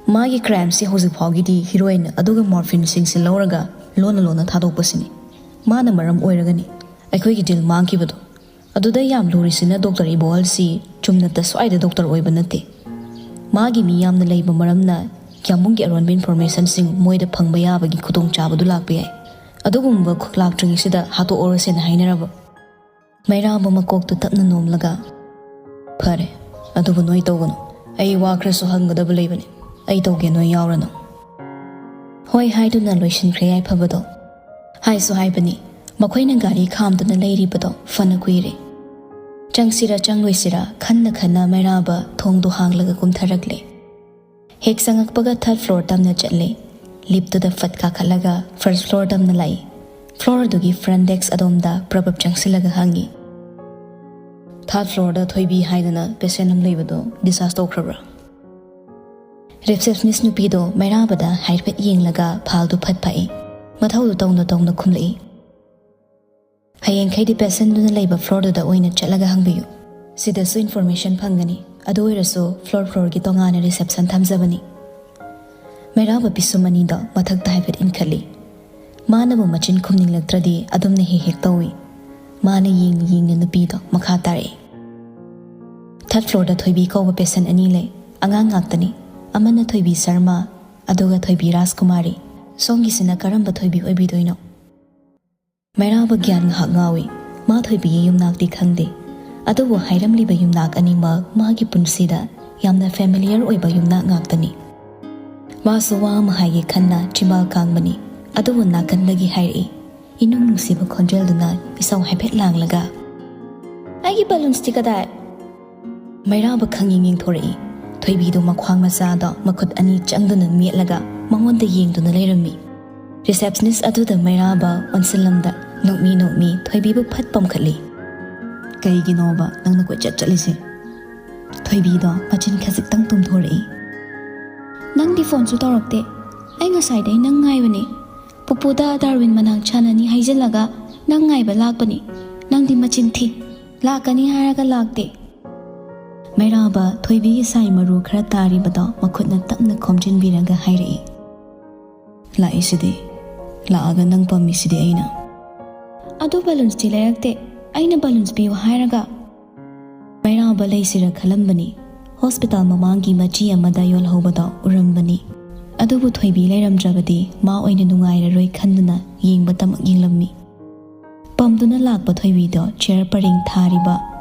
"ꯃꯥꯒꯤ ꯀ꯭ꯔꯥꯏꯝꯁꯤ ꯍꯧꯖꯤꯛ ꯐꯥꯎꯒꯤꯗꯤ ꯍꯤꯔꯣꯏꯟ ꯑꯗꯨꯒ ꯃꯣꯔꯐꯤꯟꯁꯤꯡꯁꯤ ꯂꯧꯔꯒ ꯂꯣꯟꯅ ꯂꯣꯟꯅ ꯊꯥꯗꯣꯛꯄꯁꯤꯅꯤ꯫ ꯃꯥꯅ ꯃꯔꯝ ꯑꯣꯏꯔꯒꯅꯤ ꯑꯩꯈꯣꯏꯒꯤ ꯗꯤꯜ ꯃꯥꯡꯈꯤꯕꯗꯣ꯫ ꯑꯗꯨꯗ ꯌꯥꯝ ꯂꯨꯔꯤꯁꯤꯅ ꯗꯣꯛꯇꯔ ꯏꯕꯣꯍꯜꯁꯤ ꯆꯨꯝꯅꯇ ꯁ꯭ꯋꯥꯏꯗ ꯗꯣꯛꯇꯔ ꯑꯣꯏꯕ ꯅꯠꯇꯦ꯫ ꯃꯥꯒꯤ ꯃꯤ ꯌꯥꯝꯅ ꯂꯩꯕ ꯃꯔꯝꯅ ꯌꯥꯝꯕꯨꯡꯒꯤ ꯑꯔꯣꯟꯕ ꯏꯟꯐꯣꯔꯃꯦꯁꯟꯁꯤꯡ ꯃꯣꯏꯗ ꯐꯪꯕ ꯌꯥꯕꯒꯤ ꯈꯨꯗꯣꯡꯆꯥꯕꯗꯨ ꯂꯥꯛꯄ ꯌꯥꯏ꯫ ꯑꯗꯨꯒꯨꯝꯕ ꯈꯨꯛ ꯂꯥꯛꯇ꯭ꯔꯤꯉꯩꯁꯤꯗ ꯍꯥꯠꯇꯣꯛꯑꯣꯔꯁꯦꯅ ꯍꯥꯏꯅꯔꯕ"꯫ ꯃꯩꯔꯥꯕ ꯃꯀꯣꯛꯇꯨ ꯇꯞꯅ ꯅꯣꯝꯂꯒ, "ꯐꯔꯦ, ꯑꯗꯨꯕꯨ ꯅꯣꯏ ꯇꯧꯒꯅꯨ꯫ ꯑꯩ ꯋꯥ ꯈꯔꯁꯨ ꯍꯪꯒꯗꯕ ꯂꯩꯕꯅꯤ꯫ ꯑꯩ ꯇꯧꯒꯦ, ꯅꯣꯏ ꯌꯥꯎꯔꯅꯨ"꯫ ꯍꯣꯏ ꯍꯥꯏꯗꯨꯅ ꯂꯣꯏꯁꯤꯟꯈ꯭ꯔꯦ ꯌꯥꯏꯐꯕꯗꯣ꯫ ꯍꯥꯏꯁꯨ ꯍꯥꯏꯕꯅꯤ, ꯃꯈꯣꯏꯅ ꯒꯥꯔꯤ ꯈꯥꯝꯗꯨꯅ ꯂꯩꯔꯤꯕꯗꯣ ꯐꯅ ꯀꯨꯏꯔꯦ꯫ ꯆꯪꯁꯤꯔ ꯆꯪꯂꯣꯏꯁꯤꯔ ꯈꯟꯅ ꯈꯟꯅ ꯃꯩꯔꯥꯕ ꯊꯣꯡꯗꯨ ꯍꯥꯡꯂꯒ ꯀꯨꯝꯊꯔꯛꯂꯦ꯫ ꯍꯦꯛ ꯆꯪꯉꯛꯄꯒ ꯊꯥꯔꯗ ꯐ꯭ꯂꯣꯔ ꯇꯝꯅ ꯆꯠꯂꯦ꯫ ꯂꯤꯞꯇꯨꯗ ꯐꯠ ꯀꯥꯈꯠꯂꯒ ꯐꯥꯔꯁ ꯐ꯭ꯂꯣꯔ ꯇꯝꯅ ꯂꯥꯛꯏ꯫ ꯐ꯭ꯂꯣꯔꯗꯨꯒꯤ ꯐ꯭ꯔꯟ ꯗꯦꯛꯁ ꯑꯗꯣꯝꯗ ꯄ꯭ꯔꯞ ꯄ꯭ꯔꯞ ꯆꯪꯁꯤꯜꯂꯒ ꯍꯪꯉꯤ, ꯊꯥꯔꯠ ꯐ꯭ꯂꯣꯔꯗ ꯊꯣꯏꯕꯤ ꯍꯥꯏꯗꯅ ꯄꯦꯁꯦꯟ ꯑꯃ ꯂꯩꯕꯗꯣ ꯗꯤꯁꯆꯥꯔꯖ ꯇꯧꯈ꯭ꯔꯕ꯭ꯔꯥ? ꯔꯤꯁꯦꯞꯁꯅꯤꯁ ꯅꯨꯄꯤꯗꯣ ꯃꯩꯔꯥꯕꯗ ꯍꯥꯏꯐꯦꯠ ꯌꯦꯡꯂꯒ ꯐꯥꯏꯜꯗꯨ ꯐꯠ ꯐꯛꯏ꯫ ꯃꯊꯧꯗꯨ ꯇꯧꯅ ꯇꯧꯅ ꯈꯨꯝꯂꯛꯏ꯫ ꯍꯌꯦꯡꯈꯩꯗꯤ ꯄꯦꯁꯦꯟꯗꯨꯅ ꯂꯩꯕ ꯐ꯭ꯂꯣꯔꯗꯨꯗ ꯑꯣꯏꯅ ꯆꯠꯂꯒ ꯍꯪꯕꯤꯌꯨ꯫ ꯁꯤꯗꯁꯨ ꯏꯟꯐꯣꯔꯃꯦꯁꯟ ꯐꯪꯒꯅꯤ꯫ ꯑꯗꯨ ꯑꯣꯏꯔꯁꯨ ꯐ꯭ꯂꯣꯔ ꯐ꯭ꯂꯣꯔꯒꯤ ꯇꯣꯉꯥꯟꯅ ꯔꯤꯁꯦꯞꯁꯟ ꯊꯝꯖꯕꯅꯤ꯫ ꯃꯩꯔꯥꯕ ꯄꯤꯁꯨꯝ ꯑꯅꯤꯗꯣ ꯃꯊꯛꯇ ꯍꯥꯏꯐꯦꯠ ꯏꯟꯈꯠꯂꯤ꯫ ꯃꯥꯅꯕꯨ ꯃꯆꯤꯟ ꯈꯨꯝꯅꯤꯡꯂꯛꯇ꯭ꯔꯗꯤ ꯑꯗꯨꯝꯅ ꯍꯦꯛ ꯍꯦꯛ ꯇꯧꯏ꯫ ꯃꯥꯅ ꯌꯦꯡꯅ ꯌꯦꯡꯅ ꯅꯨꯄꯤꯗꯣ ꯃꯈꯥ ꯇꯥꯔꯛꯏ꯫ ꯊꯥꯔꯠ ꯐ꯭ꯂꯣꯔꯗ ꯊꯣꯏꯕꯤ ꯀꯧꯕ ꯄꯦꯁꯦꯟ ꯑꯅꯤ ꯂꯩ꯫ ꯑꯉꯥꯡ ꯉꯥꯛꯇꯅꯤ꯫ ꯑꯃꯅ ꯊꯣꯏꯕꯤ ꯁꯔꯃ, ꯑꯗꯨꯒ ꯊꯣꯏꯕꯤ ꯔꯥꯖꯀꯨꯃꯥꯔꯤ꯫ ꯁꯣꯝꯒꯤꯁꯤꯅ ꯀꯔꯝꯕ ꯊꯣꯏꯕꯤ ꯑꯣꯏꯕꯤꯗꯣꯏꯅꯣ? ꯃꯩꯔꯥꯕ ꯒ꯭ꯌꯥꯟ ꯉꯥꯏꯍꯥꯛ ꯉꯥꯎꯏ꯫ ꯃꯥ ꯊꯣꯏꯕꯤꯒꯤ ꯌꯨꯝꯅꯥꯛꯇꯤ ꯈꯪꯗꯦ꯫ ꯑꯗꯨꯕꯨ ꯍꯥꯏꯔꯝꯂꯤꯕ ꯌꯨꯝꯅꯥꯛ ꯑꯅꯤꯃꯛ ꯃꯥꯒꯤ ꯄꯨꯟꯁꯤꯗ ꯌꯥꯝꯅ ꯐꯦꯃꯤꯂꯤꯌꯔ ꯑꯣꯏꯕ ꯌꯨꯝꯅꯥꯛ ꯉꯥꯛꯇꯅꯤ꯫ ꯃꯥꯁꯨ ꯋꯥ ꯑꯃ ꯍꯥꯏꯒꯦ ꯈꯟꯅ ꯆꯤꯝꯕꯥꯜ ꯀꯥꯡꯕꯅꯤ꯫ ꯑꯗꯨꯕꯨ ꯅꯥꯀꯟꯗꯒꯤ ꯍꯥꯏꯔꯛꯏ, ꯏꯅꯨꯡ ꯅꯨꯡꯁꯤꯕ ꯈꯣꯟꯖꯦꯜꯗꯨꯅ ꯏꯁꯧ ꯍꯥꯏꯐꯦꯠ ꯂꯥꯡꯂꯒ, "ꯑꯩꯒꯤ ꯕꯦꯂꯨꯟꯁꯇꯤ ꯀꯗꯥꯏ?" ꯃꯩꯔꯥꯕ ꯈꯪꯌꯦꯡ ꯌꯦꯡꯊꯣꯔꯛꯏ꯫ ꯊꯣꯏꯕꯤꯗꯣ ꯃꯈ꯭ꯋꯥꯡ ꯃꯆꯥꯗꯣ ꯃꯈꯨꯠ ꯑꯅꯤ ꯆꯪꯗꯨꯅ ꯃꯦꯠꯂꯒ ꯃꯉꯣꯟꯗ ꯌꯦꯡꯗꯨꯅ ꯂꯩꯔꯝꯃꯤ꯫ ꯔꯤꯁꯦꯞꯁꯅꯤꯁ ꯑꯗꯨꯗ ꯃꯩꯔꯥꯕ ꯑꯣꯟꯁꯤꯜꯂꯝꯗ ꯅꯣꯛꯃꯤ ꯅꯣꯛꯃꯤ ꯊꯣꯏꯕꯤꯕꯨ ꯐꯠ ꯄꯝꯈꯠꯂꯤ꯫ "ꯀꯩꯒꯤꯅꯣꯕ ꯅꯪꯅ ꯀꯣꯏꯆꯠ ꯆꯠꯂꯤꯁꯦ?" ꯊꯣꯏꯕꯤꯗꯣ ꯃꯆꯤꯟ ꯈꯖꯤꯛꯇꯪ ꯇꯨꯝꯊꯣꯔꯛꯏ꯫ "ꯅꯪꯗꯤ ꯐꯣꯟꯁꯨ ꯇꯧꯔꯛꯇꯦ꯫ ꯑꯩ ꯉꯁꯥꯏꯗꯩ ꯅꯪ ꯉꯥꯏꯕꯅꯦ꯫ ꯄꯨꯄꯨꯗ ꯗꯥꯔꯋꯤꯟ ꯃꯅꯥꯛ ꯁꯥꯟꯅꯅꯤ ꯍꯥꯏꯖꯤꯜꯂꯒ ꯅꯪ ꯉꯥꯏꯕ ꯂꯥꯛꯄꯅꯤ꯫ ꯅꯪꯗꯤ ꯃꯆꯤꯟ ꯊꯤ꯫ ꯂꯥꯛꯀꯅꯤ ꯍꯥꯏꯔꯒ ꯂꯥꯛꯇꯦ꯫" ꯃꯩꯔꯥꯕ ꯊꯣꯏꯕꯤꯒꯤ ꯁꯥꯏ ꯃꯔꯨ ꯈꯔ ꯇꯥꯔꯤꯕꯗꯣ ꯃꯈꯨꯠꯅ ꯇꯞꯅ ꯈꯣꯝꯖꯤꯟꯕꯤꯔꯒ ꯍꯥꯏꯔꯛꯏ꯫ "ꯂꯥꯛꯏꯁꯤꯗꯤ꯫ ꯂꯥꯛꯑꯒ ꯅꯪ ꯄꯝꯃꯤꯁꯤꯗꯤ ꯑꯩꯅ꯫" "ꯑꯗꯨ ꯕꯦꯂꯨꯟꯁꯇꯤ ꯂꯩꯔꯛꯇꯦ꯫ ꯑꯩꯅ ꯕꯦꯂꯨꯟꯁ ꯄꯤꯌꯨ ꯍꯥꯏꯔꯒ꯫" ꯃꯩꯔꯥꯕ ꯂꯩꯁꯤꯔ ꯈꯜꯂꯝꯕꯅꯤ꯫ ꯍꯣꯁꯄꯤꯇꯥꯜ ꯃꯃꯥꯡꯒꯤ ꯃꯆꯤ ꯑꯃꯗ ꯌꯣꯜꯍꯧꯕꯗꯣ ꯎꯔꯝꯕꯅꯤ꯫ ꯑꯗꯨꯕꯨ ꯊꯣꯏꯕꯤ ꯂꯩꯔꯝꯗ꯭ꯔꯕꯗꯤ ꯃꯥ ꯑꯣꯏꯅ ꯅꯨꯡꯉꯥꯏꯔꯔꯣꯏ ꯈꯟꯗꯨꯅ ꯌꯦꯡꯕꯇꯃꯛ ꯌꯦꯡꯂꯝꯃꯤ꯫ ꯄꯝꯗꯨꯅ ꯂꯥꯛꯄ ꯊꯣꯏꯕꯤꯗꯣ ꯆꯤꯌꯔ ꯄꯔꯦꯡ ꯊꯥꯔꯤꯕ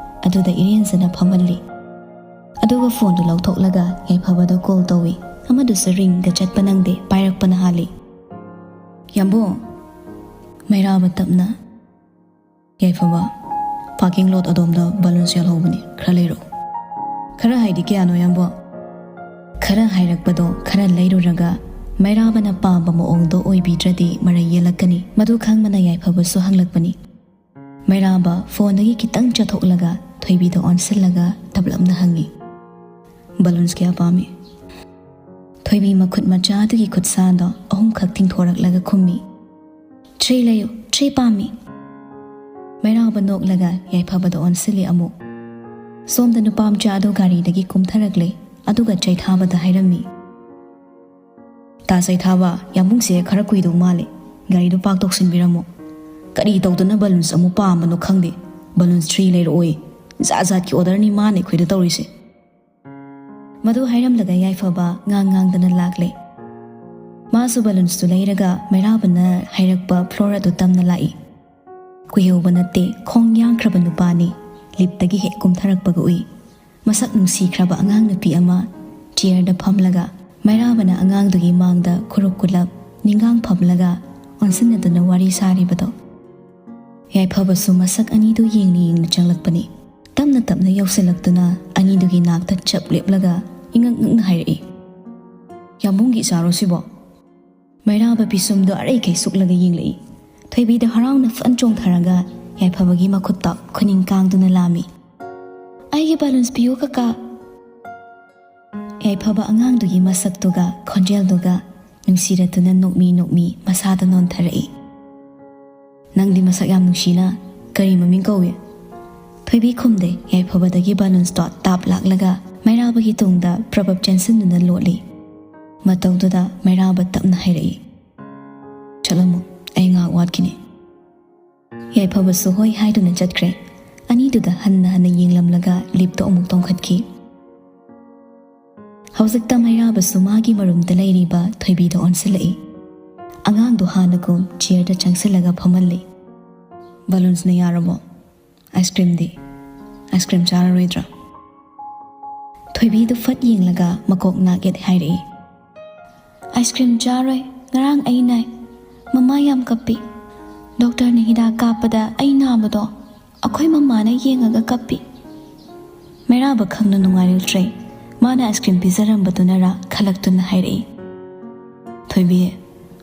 ꯑꯗꯨꯗ ꯏꯔꯦꯟꯖꯅ ꯐꯝꯍꯜꯂꯤ꯫ ꯑꯗꯨꯒ ꯐꯣꯟꯗꯨ ꯂꯧꯊꯣꯛꯂꯒ ꯌꯥꯏꯐꯕꯗ ꯀꯣꯜ ꯇꯧꯏ꯫ ꯑꯃꯗꯨꯁꯨ ꯔꯤꯡꯒ ꯆꯠꯄ ꯅꯪꯗꯦ, ꯄꯥꯏꯔꯛꯄꯅ ꯍꯥꯜꯂꯤ꯫ "ꯌꯥꯝꯕꯨꯡ!" ꯃꯩꯔꯥꯕ ꯇꯞꯅ꯫ "ꯌꯥꯏꯐꯕ, ꯄꯥꯔꯀꯤꯡ ꯂꯣꯠ ꯑꯗꯣꯝꯗ ꯕꯦꯂꯨꯟꯁ ꯌꯣꯜꯍꯧꯕꯅꯤ, ꯈꯔ ꯂꯩꯔꯛꯎ꯫" "ꯈꯔ ꯍꯥꯏꯗꯤ ꯀꯌꯥꯅꯣ, ꯌꯥꯝꯕꯨꯡ?" ꯈꯔ ꯍꯥꯏꯔꯛꯄꯗꯣ ꯈꯔ ꯂꯩꯔꯨꯔꯒ ꯃꯩꯔꯥꯕꯅ ꯄꯥꯝꯕ ꯃꯑꯣꯡꯗꯣ ꯑꯣꯏꯕꯤꯗ꯭ꯔꯗꯤ ꯃꯔꯩ ꯌꯦꯜꯂꯛꯀꯅꯤ꯫ ꯃꯗꯨ ꯈꯪꯕꯅ ꯌꯥꯏꯐꯕꯁꯨ ꯍꯪꯂꯛꯄꯅꯤ꯫ ꯃꯩꯔꯥꯕ ꯐꯣꯟꯗꯒꯤ ꯈꯤꯇꯪ ꯆꯠꯊꯣꯛꯂꯒ ꯊꯣꯏꯕꯤꯗ ꯑꯣꯟꯁꯤꯜꯂꯒ ꯇꯞꯂꯞꯅ ꯍꯪꯉꯤ, "ꯕꯂꯨꯟꯁ ꯀꯌꯥ ꯄꯥꯝꯃꯤ?" ꯊꯣꯏꯕꯤ ꯃꯈꯨꯠ ꯃꯆꯥꯗꯨꯒꯤ ꯈꯨꯠꯁꯥꯗꯣ ꯑꯍꯨꯝꯈꯛ ꯊꯤꯡꯊꯣꯔꯛꯂꯒ ꯈꯨꯝꯃꯤ, "ꯊ꯭ꯔꯤ ꯂꯩꯌꯨ, ꯊ꯭ꯔꯤ ꯄꯥꯝꯃꯤ꯫" ꯃꯩꯔꯥꯕ ꯅꯣꯛꯂꯒ ꯌꯥꯏꯐꯕꯗ ꯑꯣꯟꯁꯤꯜꯂꯤ ꯑꯃꯨꯛ꯫ ꯁꯣꯝꯗ ꯅꯨꯄꯥ ꯃꯆꯥ ꯑꯗꯨ ꯒꯥꯔꯤꯗꯒꯤ ꯀꯨꯝꯊꯔꯛꯂꯦ, ꯑꯗꯨꯒ ꯆꯩꯊꯥꯕꯗ ꯍꯥꯏꯔꯝꯃꯤ, "ꯇꯥ ꯆꯩꯊꯥꯕ, ꯌꯥꯝꯕꯨꯡꯁꯦ ꯈꯔ ꯀꯨꯏꯗꯧ ꯃꯥꯜꯂꯦ, ꯒꯥꯔꯤꯗꯨ ꯄꯥꯛ ꯇꯧꯁꯤꯟꯕꯤꯔꯝꯃꯣ꯫ ꯀꯔꯤ ꯇꯧꯗꯅ ꯕꯂꯨꯟꯁ ꯑꯃꯨꯛ ꯄꯥꯝꯕꯅꯣ ꯈꯪꯗꯦ, ꯕꯂꯨꯟꯁ ꯊ꯭ꯔꯤ ꯂꯩꯔꯛꯑꯣꯏ, ꯖꯥꯠ ꯖꯥꯠꯀꯤ ꯑꯣꯔꯗꯔꯅꯤ ꯃꯥꯅ ꯑꯩꯈꯣꯏꯗ ꯇꯧꯔꯤꯁꯦ꯫" ꯃꯗꯨ ꯍꯥꯏꯔꯝꯂꯒ ꯌꯥꯏꯐꯕ ꯉꯥꯡ ꯉꯥꯡꯗꯅ ꯂꯥꯛꯂꯦ꯫ ꯃꯥꯁꯨ ꯕꯂꯨꯟꯁꯇꯨ ꯂꯩꯔꯒ ꯃꯩꯔꯥꯕꯅ ꯍꯥꯏꯔꯛꯄ ꯐ꯭ꯂꯣꯔ ꯑꯗꯨ ꯇꯝꯅ ꯂꯥꯛꯏ꯫ ꯀꯨꯏꯍꯧꯕ ꯅꯠꯇꯦ, ꯈꯣꯡ ꯌꯥꯡꯈ꯭ꯔꯕ ꯅꯨꯄꯥꯅꯤ꯫ ꯂꯤꯞꯇꯒꯤ ꯍꯦꯛ ꯀꯨꯝꯊꯔꯛꯄꯒ ꯎꯏ꯫ ꯃꯁꯛ ꯅꯨꯡꯁꯤꯈ꯭ꯔꯕ ꯑꯉꯥꯡ ꯅꯨꯄꯤ ꯑꯃ ꯆꯤꯌꯔꯗ ꯐꯝꯂꯒ ꯃꯩꯔꯥꯕꯅ ꯑꯉꯥꯡꯗꯨꯒꯤ ꯃꯥꯡꯗ ꯈꯨꯔꯨꯞ ꯈꯨꯂꯞ ꯅꯤꯡꯒꯥꯡ ꯐꯝꯂꯒ ꯑꯣꯟꯁꯤꯟꯅꯗꯨꯅ ꯋꯥꯔꯤ ꯁꯥꯔꯤꯕꯗꯣ꯫ ꯌꯥꯏꯐꯕꯁꯨ ꯃꯁꯛ ꯑꯅꯤꯗꯨ ꯌꯦꯡꯅ ꯌꯦꯡꯅ ꯆꯪꯂꯛꯄꯅꯤ꯫ ꯇꯞꯅ ꯇꯞꯅ ꯌꯧꯁꯤꯜꯂꯛꯇꯨꯅ ꯑꯅꯤꯗꯨꯒꯤ ꯅꯥꯛꯇ ꯆꯞ ꯂꯦꯞꯂꯒ ꯏꯉꯛ ꯉꯛꯅ ꯍꯥꯏꯔꯛꯏ, "ꯌꯥꯝꯕꯨꯡꯒꯤ ꯏꯆꯥꯔꯣ ꯁꯤꯕꯣ?" ꯃꯩꯔꯥꯕ ꯄꯤꯁꯨꯝꯗꯣ ꯑꯔꯩꯈꯩ ꯁꯨꯛꯂꯒ ꯌꯦꯡꯂꯛꯏ꯫ ꯊꯣꯏꯕꯤꯗ ꯍꯔꯥꯎꯅ ꯐꯟ ꯆꯣꯡꯊꯔꯒ ꯌꯥꯏꯐꯕꯒꯤ ꯃꯈꯨꯠꯇ ꯈꯨꯅꯤꯡ ꯀꯥꯡꯗꯨꯅ ꯂꯥꯝꯃꯤ꯫ "ꯑꯩꯒꯤ ꯕꯂꯨꯟꯁ ꯄꯤꯌꯨ ꯀꯀꯥ꯫" ꯌꯥꯏꯐꯕ ꯑꯉꯥꯡꯗꯨꯒꯤ ꯃꯁꯛꯇꯨꯒ ꯈꯣꯟꯖꯦꯜꯗꯨꯒ ꯅꯨꯡꯁꯤꯔꯗꯨꯅ ꯅꯣꯛꯃꯤ ꯅꯣꯛꯃꯤ ꯃꯁꯥꯗ ꯅꯣꯟꯊꯔꯛꯏ꯫ "ꯅꯪꯗꯤ ꯃꯁꯛ ꯌꯥꯝ ꯅꯨꯡꯁꯤꯅ, ꯀꯔꯤ ꯃꯃꯤꯡ ꯀꯧꯏ?" ꯊꯣꯏꯕꯤ ꯈꯨꯝꯗꯦ꯫ ꯌꯥꯏꯐꯕꯗꯒꯤ ꯕꯂꯨꯟꯁꯇꯣ ꯇꯥꯞ ꯂꯥꯛꯂꯒ ꯃꯩꯔꯥꯕꯒꯤ ꯇꯨꯡꯗ ꯄ꯭ꯔꯕꯞ ꯆꯦꯟꯁꯤꯟꯗꯨꯅ ꯂꯣꯠꯂꯤ꯫ ꯃꯇꯧꯗꯨꯗ ꯃꯩꯔꯥꯕ ꯇꯞꯅ ꯍꯥꯏꯔꯛꯏ, "ꯆꯠꯂꯝꯃꯣ, ꯑꯩ ꯉꯥꯏꯍꯥꯛ ꯋꯥꯠꯈꯤꯅꯤ꯫" ꯌꯥꯏꯐꯕꯁꯨ ꯍꯣꯏ ꯍꯥꯏꯗꯨꯅ ꯆꯠꯈ꯭ꯔꯦ꯫ ꯑꯅꯤꯗꯨꯗ ꯍꯟꯅ ꯍꯟꯅ ꯌꯦꯡꯂꯝꯂꯒ ꯂꯤꯞꯇꯣ ꯑꯃꯨꯛ ꯇꯣꯡꯈꯠꯈꯤ꯫ ꯍꯧꯖꯤꯛꯇ ꯃꯩꯔꯥꯕꯁꯨ ꯃꯥꯒꯤ ꯃꯔꯨꯝꯗ ꯂꯩꯔꯤꯕ ꯊꯣꯏꯕꯤꯗ ꯑꯣꯟꯁꯤꯜꯂꯛꯏ꯫ ꯑꯉꯥꯡꯗꯣ ꯍꯥꯟꯅꯒꯨꯝ ꯆꯤꯌꯔꯗ ꯆꯪꯁꯤꯜꯂꯒ ꯐꯝꯍꯜꯂꯤ꯫ "ꯕꯂꯨꯟꯁꯅ ꯌꯥꯔꯕꯣ? ꯑꯥꯏꯁ ꯀ꯭ꯔꯤꯝꯗꯤ? ꯑꯥꯏꯁ ꯀ꯭ꯔꯤꯝ ꯆꯥꯔꯔꯣꯏꯗ꯭ꯔꯥ?" ꯊꯣꯏꯕꯤꯗꯨ ꯐꯠ ꯌꯦꯡꯂꯒ ꯃꯀꯣꯛ ꯅꯥꯛ ꯌꯦꯠ ꯍꯥꯏꯔꯛꯏ, "ꯑꯥꯏꯁ ꯀ꯭ꯔꯤꯝ ꯆꯥꯔꯣꯏ, ꯉꯔꯥꯡ ꯑꯩ ꯅꯥꯏ, ꯃꯃꯥ ꯌꯥꯝ ꯀꯞꯄꯤ꯫ ꯗꯣꯛꯇꯔꯅ ꯍꯤꯗꯥꯛ ꯀꯥꯞꯄꯗ ꯑꯩ ꯅꯥꯕꯗꯣ ꯑꯩꯈꯣꯏ ꯃꯃꯥꯅ ꯌꯦꯡꯉꯒ ꯀꯞꯄꯤ꯫" ꯃꯩꯔꯥꯕ ꯈꯪꯅ ꯅꯨꯡꯉꯥꯏꯔꯨꯗ꯭ꯔꯦ꯫ ꯃꯥꯅ ꯑꯥꯏꯁ ꯀ꯭ꯔꯤꯝ ꯄꯤꯖꯔꯝꯕꯗꯨꯅꯔꯥ ꯈꯜꯂꯛꯇꯨꯅ ꯍꯥꯏꯔꯛꯏ, "ꯊꯣꯏꯕꯤ,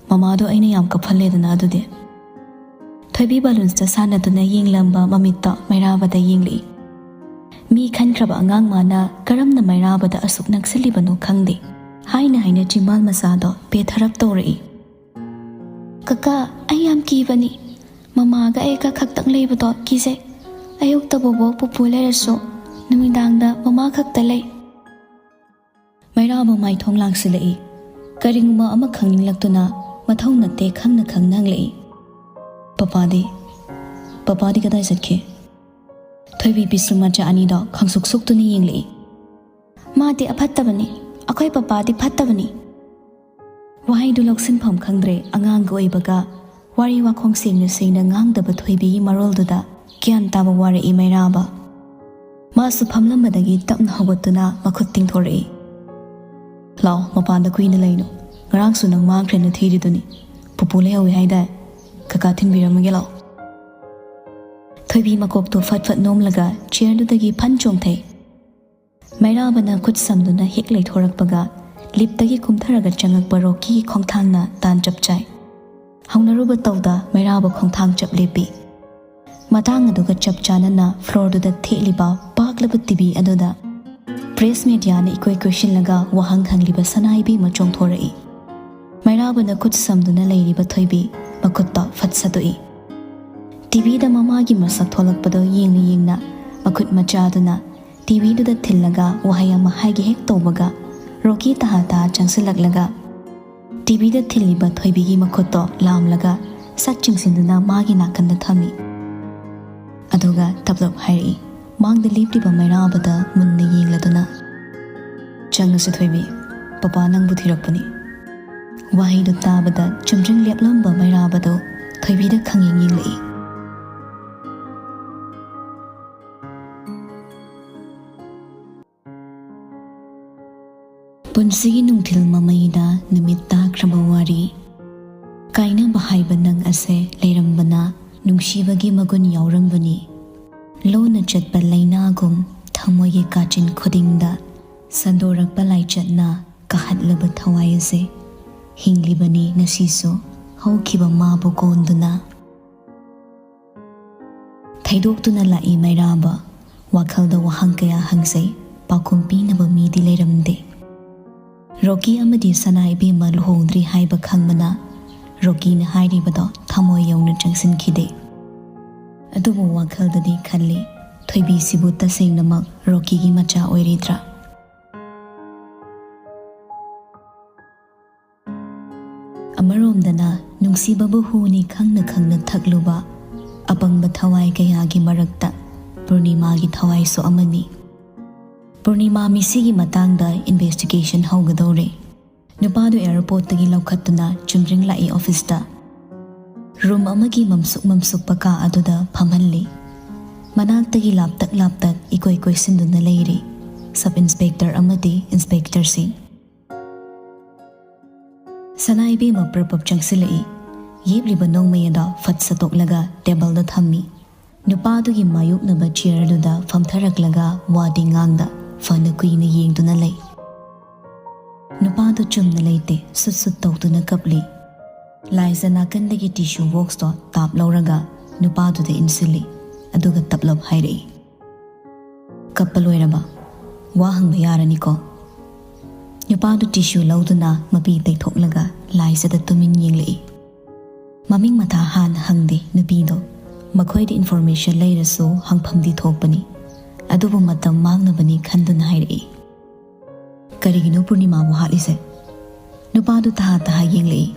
ꯃꯃꯥꯗꯣ ꯑꯩꯅ ꯌꯥꯝ ꯀꯞꯍꯜꯂꯦꯗꯅ ꯑꯗꯨꯗꯤ?" ꯊꯣꯏꯕꯤ ꯕꯂꯨꯟꯁꯇ ꯁꯥꯟꯅꯗꯨꯅ ꯌꯦꯡꯂꯝꯕ ꯃꯃꯤꯠꯇꯣ ꯃꯩꯔꯥꯕꯗ ꯌꯦꯡꯂꯛꯏ꯫ "ꯃꯤ ꯈꯟꯈ꯭ꯔꯕ ꯑꯉꯥꯡ ꯃꯥꯅ ꯀꯔꯝꯅ ꯃꯩꯔꯥꯕꯗ ꯑꯁꯨꯛ ꯅꯛꯁꯤꯜꯂꯤꯕꯅꯣ ꯈꯪꯗꯦ" ꯍꯥꯏꯅ ꯍꯥꯏꯅ ꯆꯤꯝꯕꯥꯜ ꯃꯆꯥꯗꯣ ꯄꯦꯊꯔꯞ ꯇꯧꯔꯛꯏ꯫ "ꯀꯀꯥ, ꯑꯩ ꯌꯥꯝ ꯀꯤꯕꯅꯤ꯫ ꯃꯃꯥꯒ ꯑꯩꯒ ꯈꯛꯇꯪ ꯂꯩꯕꯗꯣ ꯀꯤꯖꯩ꯫ ꯑꯌꯨꯛꯇ ꯕꯣꯕꯣꯛ ꯄꯨꯄꯨ ꯂꯩꯔꯁꯨ ꯅꯨꯃꯤꯗꯥꯡꯗ ꯃꯃꯥ ꯈꯛꯇ ꯂꯩ꯫" ꯃꯩꯔꯥꯕ ꯃꯥꯏꯊꯣꯡ ꯂꯥꯡꯁꯤꯜꯂꯛꯏ꯫ ꯀꯔꯤꯒꯨꯝꯕ ꯑꯃ ꯈꯪꯅꯤꯡꯂꯛꯇꯨꯅ ꯃꯊꯧ ꯅꯠꯇꯦ ꯈꯪꯅ ꯈꯪꯅ ꯍꯪꯂꯛꯏ꯫ "ꯄꯄꯥꯗꯤ? ꯄꯄꯥꯗꯤ ꯀꯗꯥꯏ ꯆꯠꯈꯤ?" ꯊꯣꯏꯕꯤ ꯄꯤꯁꯨꯝ ꯃꯆꯥ ꯑꯅꯤꯗꯣ ꯈꯪꯁꯨꯛ ꯁꯨꯛꯇꯨꯅ ꯌꯦꯡꯂꯛꯏ꯫ "ꯃꯥꯗꯤ ꯑꯐꯠꯇꯕꯅꯤ꯫ ꯑꯩꯈꯣꯏ ꯄꯄꯥꯗꯤ ꯐꯠꯇꯕꯅꯤ꯫" ꯋꯥꯍꯩꯗꯨ ꯂꯧꯁꯤꯟꯐꯝ ꯈꯪꯗ꯭ꯔꯦ꯫ ꯑꯉꯥꯡꯒ ꯑꯣꯏꯕꯒ ꯋꯥꯔꯤ ꯋꯥꯈꯣꯡ ꯁꯦꯡꯅ ꯁꯦꯡꯅ ꯉꯥꯡꯗꯕ ꯊꯣꯏꯕꯤꯒꯤ ꯃꯔꯣꯜꯗꯨꯗ ꯒ꯭ꯌꯥꯟ ꯇꯥꯕ ꯋꯥꯔꯛꯏ ꯃꯩꯔꯥꯕ꯫ ꯃꯥꯁꯨ ꯐꯝꯂꯝꯕꯗꯒꯤ ꯇꯞꯅ ꯍꯧꯒꯠꯇꯨꯅ ꯃꯈꯨꯠ ꯇꯤꯡꯊꯣꯔꯛꯏ꯫ "ꯂꯥꯛꯑꯣ, ꯃꯄꯥꯟꯗ ꯀꯨꯏꯅ ꯂꯩꯅꯨ꯫ ꯉꯔꯥꯡꯁꯨ ꯅꯪ ꯃꯥꯡꯈ꯭ꯔꯦꯅ ꯊꯤꯔꯤꯗꯨꯅꯤ꯫ ꯄꯨꯄꯨ ꯂꯩꯍꯧꯋꯤ ꯍꯥꯏꯗꯥꯏ? ꯀꯀꯥ ꯊꯤꯟꯕꯤꯔꯝꯃꯒꯦ, ꯂꯥꯛꯑꯣ꯫" ꯊꯣꯏꯕꯤ ꯃꯀꯣꯛꯇꯨ ꯐꯠ ꯐꯠ ꯅꯣꯝꯂꯒ ꯆꯤꯌꯔꯗꯨꯗꯒꯤ ꯐꯟ ꯆꯣꯡꯊꯩ꯫ ꯃꯩꯔꯥꯕꯅ ꯈꯨꯠ ꯁꯝꯗꯨꯅ ꯍꯦꯛ ꯂꯩꯊꯣꯔꯛꯄꯒ, ꯂꯤꯞꯇꯒꯤ ꯀꯨꯝꯊꯔꯒ ꯆꯪꯉꯛꯄ ꯔꯣꯀꯤꯒꯤ ꯈꯣꯡꯊꯥꯡꯅ ꯇꯥꯟ ꯆꯞ ꯆꯥꯏ꯫ ꯍꯧꯅꯔꯨꯕ ꯇꯧꯗ ꯃꯩꯔꯥꯕ ꯈꯣꯡꯊꯥꯡ ꯆꯞ ꯂꯦꯞꯄꯤ꯫ ꯃꯇꯥꯡ ꯑꯗꯨꯒ ꯆꯞ ꯆꯥꯅꯅ ꯐ꯭ꯂꯣꯔꯗꯨꯗ ꯊꯦꯠꯂꯤꯕ ꯄꯥꯛꯂꯕ ꯇꯤꯚꯤ ꯑꯗꯨꯗ ꯄ꯭ꯔꯦꯁ ꯃꯦꯗꯤꯌꯥꯅ ꯏꯀꯣꯏ ꯀꯣꯏꯁꯤꯜꯂꯒ ꯋꯥꯍꯪ ꯍꯪꯂꯤꯕ ꯁꯅꯥ ꯏꯕꯦꯝꯃ ꯆꯣꯡꯊꯣꯔꯛꯏ꯫ ꯃꯩꯔꯥꯕꯅ ꯈꯨꯠ ꯁꯝꯗꯨꯅ ꯂꯩꯔꯤꯕ ꯊꯣꯏꯕꯤ ꯃꯈꯨꯠꯇ ꯐꯠ ꯁꯠꯇꯣꯛꯏ꯫ ꯇꯤꯚꯤꯗ ꯃꯃꯥꯒꯤ ꯃꯁꯛ ꯊꯣꯛꯂꯛꯄꯗꯣ ꯌꯦꯡꯅ ꯌꯦꯡꯅ ꯃꯈꯨꯠ ꯃꯆꯥꯗꯨꯅ ꯇꯤꯚꯤꯗꯨꯗ ꯊꯤꯜꯂꯒ ꯋꯥꯍꯩ ꯑꯃ ꯍꯥꯏꯒꯦ ꯍꯦꯛ ꯇꯧꯕꯒ, ꯔꯣꯀꯤ ꯇꯍꯥ ꯇꯍꯥ ꯆꯪꯁꯤꯜꯂꯛꯂꯒ ꯇꯤꯚꯤꯗ ꯊꯤꯜꯂꯤꯕ ꯊꯣꯏꯕꯤꯒꯤ ꯃꯈꯨꯠꯇꯣ ꯂꯥꯝꯂꯒ ꯁꯠ ꯆꯤꯡꯁꯤꯟꯗꯨꯅ ꯃꯥꯒꯤ ꯅꯥꯀꯟꯗ ꯊꯝꯃꯤ꯫ ꯑꯗꯨꯒ ꯇꯞ ꯇꯞ ꯍꯥꯏꯔꯛꯏ, ꯃꯥꯡꯗ ꯂꯦꯞꯂꯤꯕ ꯃꯩꯔꯥꯕꯗ ꯃꯨꯟꯅ ꯌꯦꯡꯂꯗꯨꯅ, "ꯆꯪꯉꯁꯤ ꯊꯣꯏꯕꯤ, ꯄꯄꯥ ꯅꯪꯕꯨ ꯊꯤꯔꯛꯄꯅꯤ꯫" ꯋꯥꯍꯩꯗꯨ ꯇꯥꯕꯗ ꯆꯨꯝꯗ꯭ꯔꯤꯡ ꯂꯦꯞꯂꯝꯕ ꯃꯩꯔꯥꯕꯗꯨ ꯊꯣꯏꯕꯤꯗ ꯈꯪꯌꯦꯡ ꯌꯦꯡꯂꯛꯏ꯫ ꯄꯨꯟꯁꯤꯒꯤ ꯅꯨꯡꯊꯤꯜ ꯃꯃꯩꯗ ꯅꯨꯃꯤꯠ ꯇꯥꯈ꯭ꯔꯕ ꯋꯥꯔꯤ꯫ ꯀꯥꯏꯅꯕ ꯍꯥꯏꯕ ꯅꯪ ꯑꯁꯦ ꯂꯩꯔꯝꯕꯅ ꯅꯨꯡꯁꯤꯕꯒꯤ ꯃꯒꯨꯟ ꯌꯥꯎꯔꯝꯕꯅꯤ꯫ ꯂꯣꯟꯅ ꯆꯠꯄ ꯂꯩꯅꯥꯒꯨꯝ ꯊꯃꯣꯏꯒꯤ ꯀꯥꯆꯤꯟ ꯈꯨꯗꯤꯡꯗ ꯁꯟꯗꯣꯔꯛꯄ ꯂꯥꯏꯆꯠꯅ ꯀꯥꯍꯠꯂꯕ ꯊꯋꯥꯏ ꯑꯁꯦ ꯍꯤꯡꯂꯤꯕꯅꯤ ꯉꯁꯤꯁꯨ ꯍꯧꯈꯤꯕ ꯃꯥꯕꯨ ꯀꯣꯟꯗꯨꯅ꯫ ꯊꯩꯗꯣꯛꯇꯨꯅ ꯂꯥꯛꯏ ꯃꯩꯔꯥꯕ, ꯋꯥꯈꯜꯗ ꯋꯥꯍꯪ ꯀꯌꯥ ꯍꯪꯖꯩ꯫ ꯄꯥꯎꯈꯨꯝ ꯄꯤꯅꯕ ꯃꯤꯗꯤ ꯂꯩꯔꯝꯗꯦ꯫ ꯔꯣꯀꯤ ꯑꯃꯗꯤ ꯁꯅꯥ ꯏꯕꯦꯝꯃ ꯂꯨꯍꯣꯡꯗ꯭ꯔꯤ ꯍꯥꯏꯕ ꯈꯪꯕꯅ ꯔꯣꯀꯤꯅ ꯍꯥꯏꯔꯤꯕꯗꯣ ꯊꯃꯣꯏ ꯌꯧꯅ ꯆꯪꯁꯤꯟꯈꯤꯗꯦ꯫ ꯑꯗꯨꯕꯨ ꯋꯥꯈꯜꯗꯗꯤ ꯈꯜꯂꯤ, ꯊꯣꯏꯕꯤꯁꯤꯕꯨ ꯇꯁꯦꯡꯅꯃꯛ ꯔꯣꯀꯤꯒꯤ ꯃꯆꯥ ꯑꯣꯏꯔꯤꯗ꯭ꯔꯥ? ꯑꯃꯔꯣꯝꯗꯅ ꯅꯨꯡꯁꯤꯕꯕꯨ ꯍꯨꯅꯤ ꯈꯪꯅ ꯈꯪꯅ ꯊꯛꯂꯨꯕ ꯑꯄꯪꯕ ꯊꯋꯥꯏ ꯀꯌꯥꯒꯤ ꯃꯔꯛꯇ ꯄꯨꯔꯅꯤꯃꯥꯒꯤ ꯊꯋꯥꯏꯁꯨ ꯑꯃꯅꯤ꯫ ꯄꯨꯔꯅꯤꯃꯥ ꯃꯤꯁꯤꯒꯤ ꯃꯇꯥꯡꯗ ꯏꯟꯚꯦꯁꯇꯤꯒꯦꯁꯟ ꯍꯧꯒꯗꯧꯔꯦ꯫ ꯅꯨꯄꯥꯗꯨ ꯑꯦꯌꯔꯄꯣꯔꯠꯇꯒꯤ ꯂꯧꯈꯠꯇꯨꯅ ꯆꯨꯝꯗ꯭ꯔꯤꯡ ꯂꯥꯛꯏ ꯑꯣꯐꯤꯁꯇ꯫ ꯔꯨꯝ ꯑꯃꯒꯤ ꯃꯝꯁꯨꯛ ꯃꯝꯁꯨꯛꯄ ꯀꯥ ꯑꯗꯨꯗ ꯐꯝꯍꯜꯂꯤ꯫ ꯃꯅꯥꯛꯇꯒꯤ ꯂꯥꯞꯇꯛ ꯂꯥꯞꯇꯛ ꯏꯀꯣꯏ ꯀꯣꯏꯁꯤꯟꯗꯨꯅ ꯂꯩꯔꯤ ꯁꯕ ꯏꯟꯁꯄꯦꯛꯇꯔ ꯑꯃꯗꯤ ꯏꯟꯁꯄꯦꯛꯇꯔꯁꯤꯡ꯫ ꯁꯅꯥ ꯏꯕꯦꯝꯃ ꯄ꯭ꯔꯞ ꯄ꯭ꯔꯞ ꯆꯪꯁꯤꯜꯂꯛꯏ꯫ ꯌꯦꯞꯂꯤꯕ ꯅꯣꯡꯃꯩ ꯑꯗꯣ ꯐꯠ ꯁꯠꯇꯣꯛꯂꯒ ꯇꯦꯕꯜꯗ ꯊꯝꯃꯤ꯫ ꯅꯨꯄꯥꯗꯨꯒꯤ ꯃꯥꯌꯣꯛꯅꯕ ꯆꯤꯌꯔꯗꯨꯗ ꯐꯝꯊꯔꯛꯂꯒ ꯋꯥꯗꯤ ꯉꯥꯡꯗ ꯐꯅ ꯀꯨꯏꯅ ꯌꯦꯡꯗꯨꯅ ꯂꯩ꯫ ꯅꯨꯄꯥꯗꯨ ꯆꯨꯝꯅ ꯂꯩꯇꯦ, ꯁꯨꯠ ꯁꯨꯠ ꯇꯧꯗꯨꯅ ꯀꯞꯂꯤ꯫ ꯂꯥꯏꯖ ꯅꯥꯀꯟꯗꯒꯤ ꯇꯤꯁꯨ ꯕꯣꯛꯁꯇꯣ ꯇꯥꯞ ꯂꯧꯔꯒ ꯅꯨꯄꯥꯗꯨꯗ ꯏꯟꯁꯤꯜꯂꯤ, ꯑꯗꯨꯒ ꯇꯞꯂꯞ ꯍꯥꯏꯔꯛꯏ, "ꯀꯞꯄ ꯂꯣꯏꯔꯕ? ꯋꯥ ꯍꯪꯕ ꯌꯥꯔꯅꯤꯀꯣ?" ꯅꯨꯄꯥꯗꯨ ꯇꯤꯁꯨ ꯂꯧꯗꯨꯅ ꯃꯄꯤ ꯇꯩꯊꯣꯛꯂꯒ ꯂꯥꯏꯖꯗ ꯇꯨꯃꯤꯟ ꯌꯦꯡꯂꯛꯏ꯫ ꯃꯃꯤꯡ ꯃꯊꯥ ꯍꯥꯟꯅ ꯍꯪꯗꯦ ꯅꯨꯄꯤꯗꯣ꯫ ꯃꯈꯣꯏꯗ ꯏꯟꯐꯣꯔꯃꯦꯁꯟ ꯂꯩꯔꯁꯨ ꯍꯪꯐꯝꯗꯤ ꯊꯣꯛꯄꯅꯤ, ꯑꯗꯨꯕꯨ ꯃꯇꯝ ꯃꯥꯡꯅꯕꯅꯤ ꯈꯟꯗꯨꯅ ꯍꯥꯏꯔꯛꯏ꯫ "ꯀꯔꯤꯒꯤꯅꯣ ꯄꯨꯔꯅꯤꯃꯥꯕꯨ ꯍꯥꯠꯂꯤꯁꯦ?" ꯅꯨꯄꯥꯗꯨ ꯇꯍꯥ ꯇꯍꯥ ꯌꯦꯡꯂꯛꯏ꯫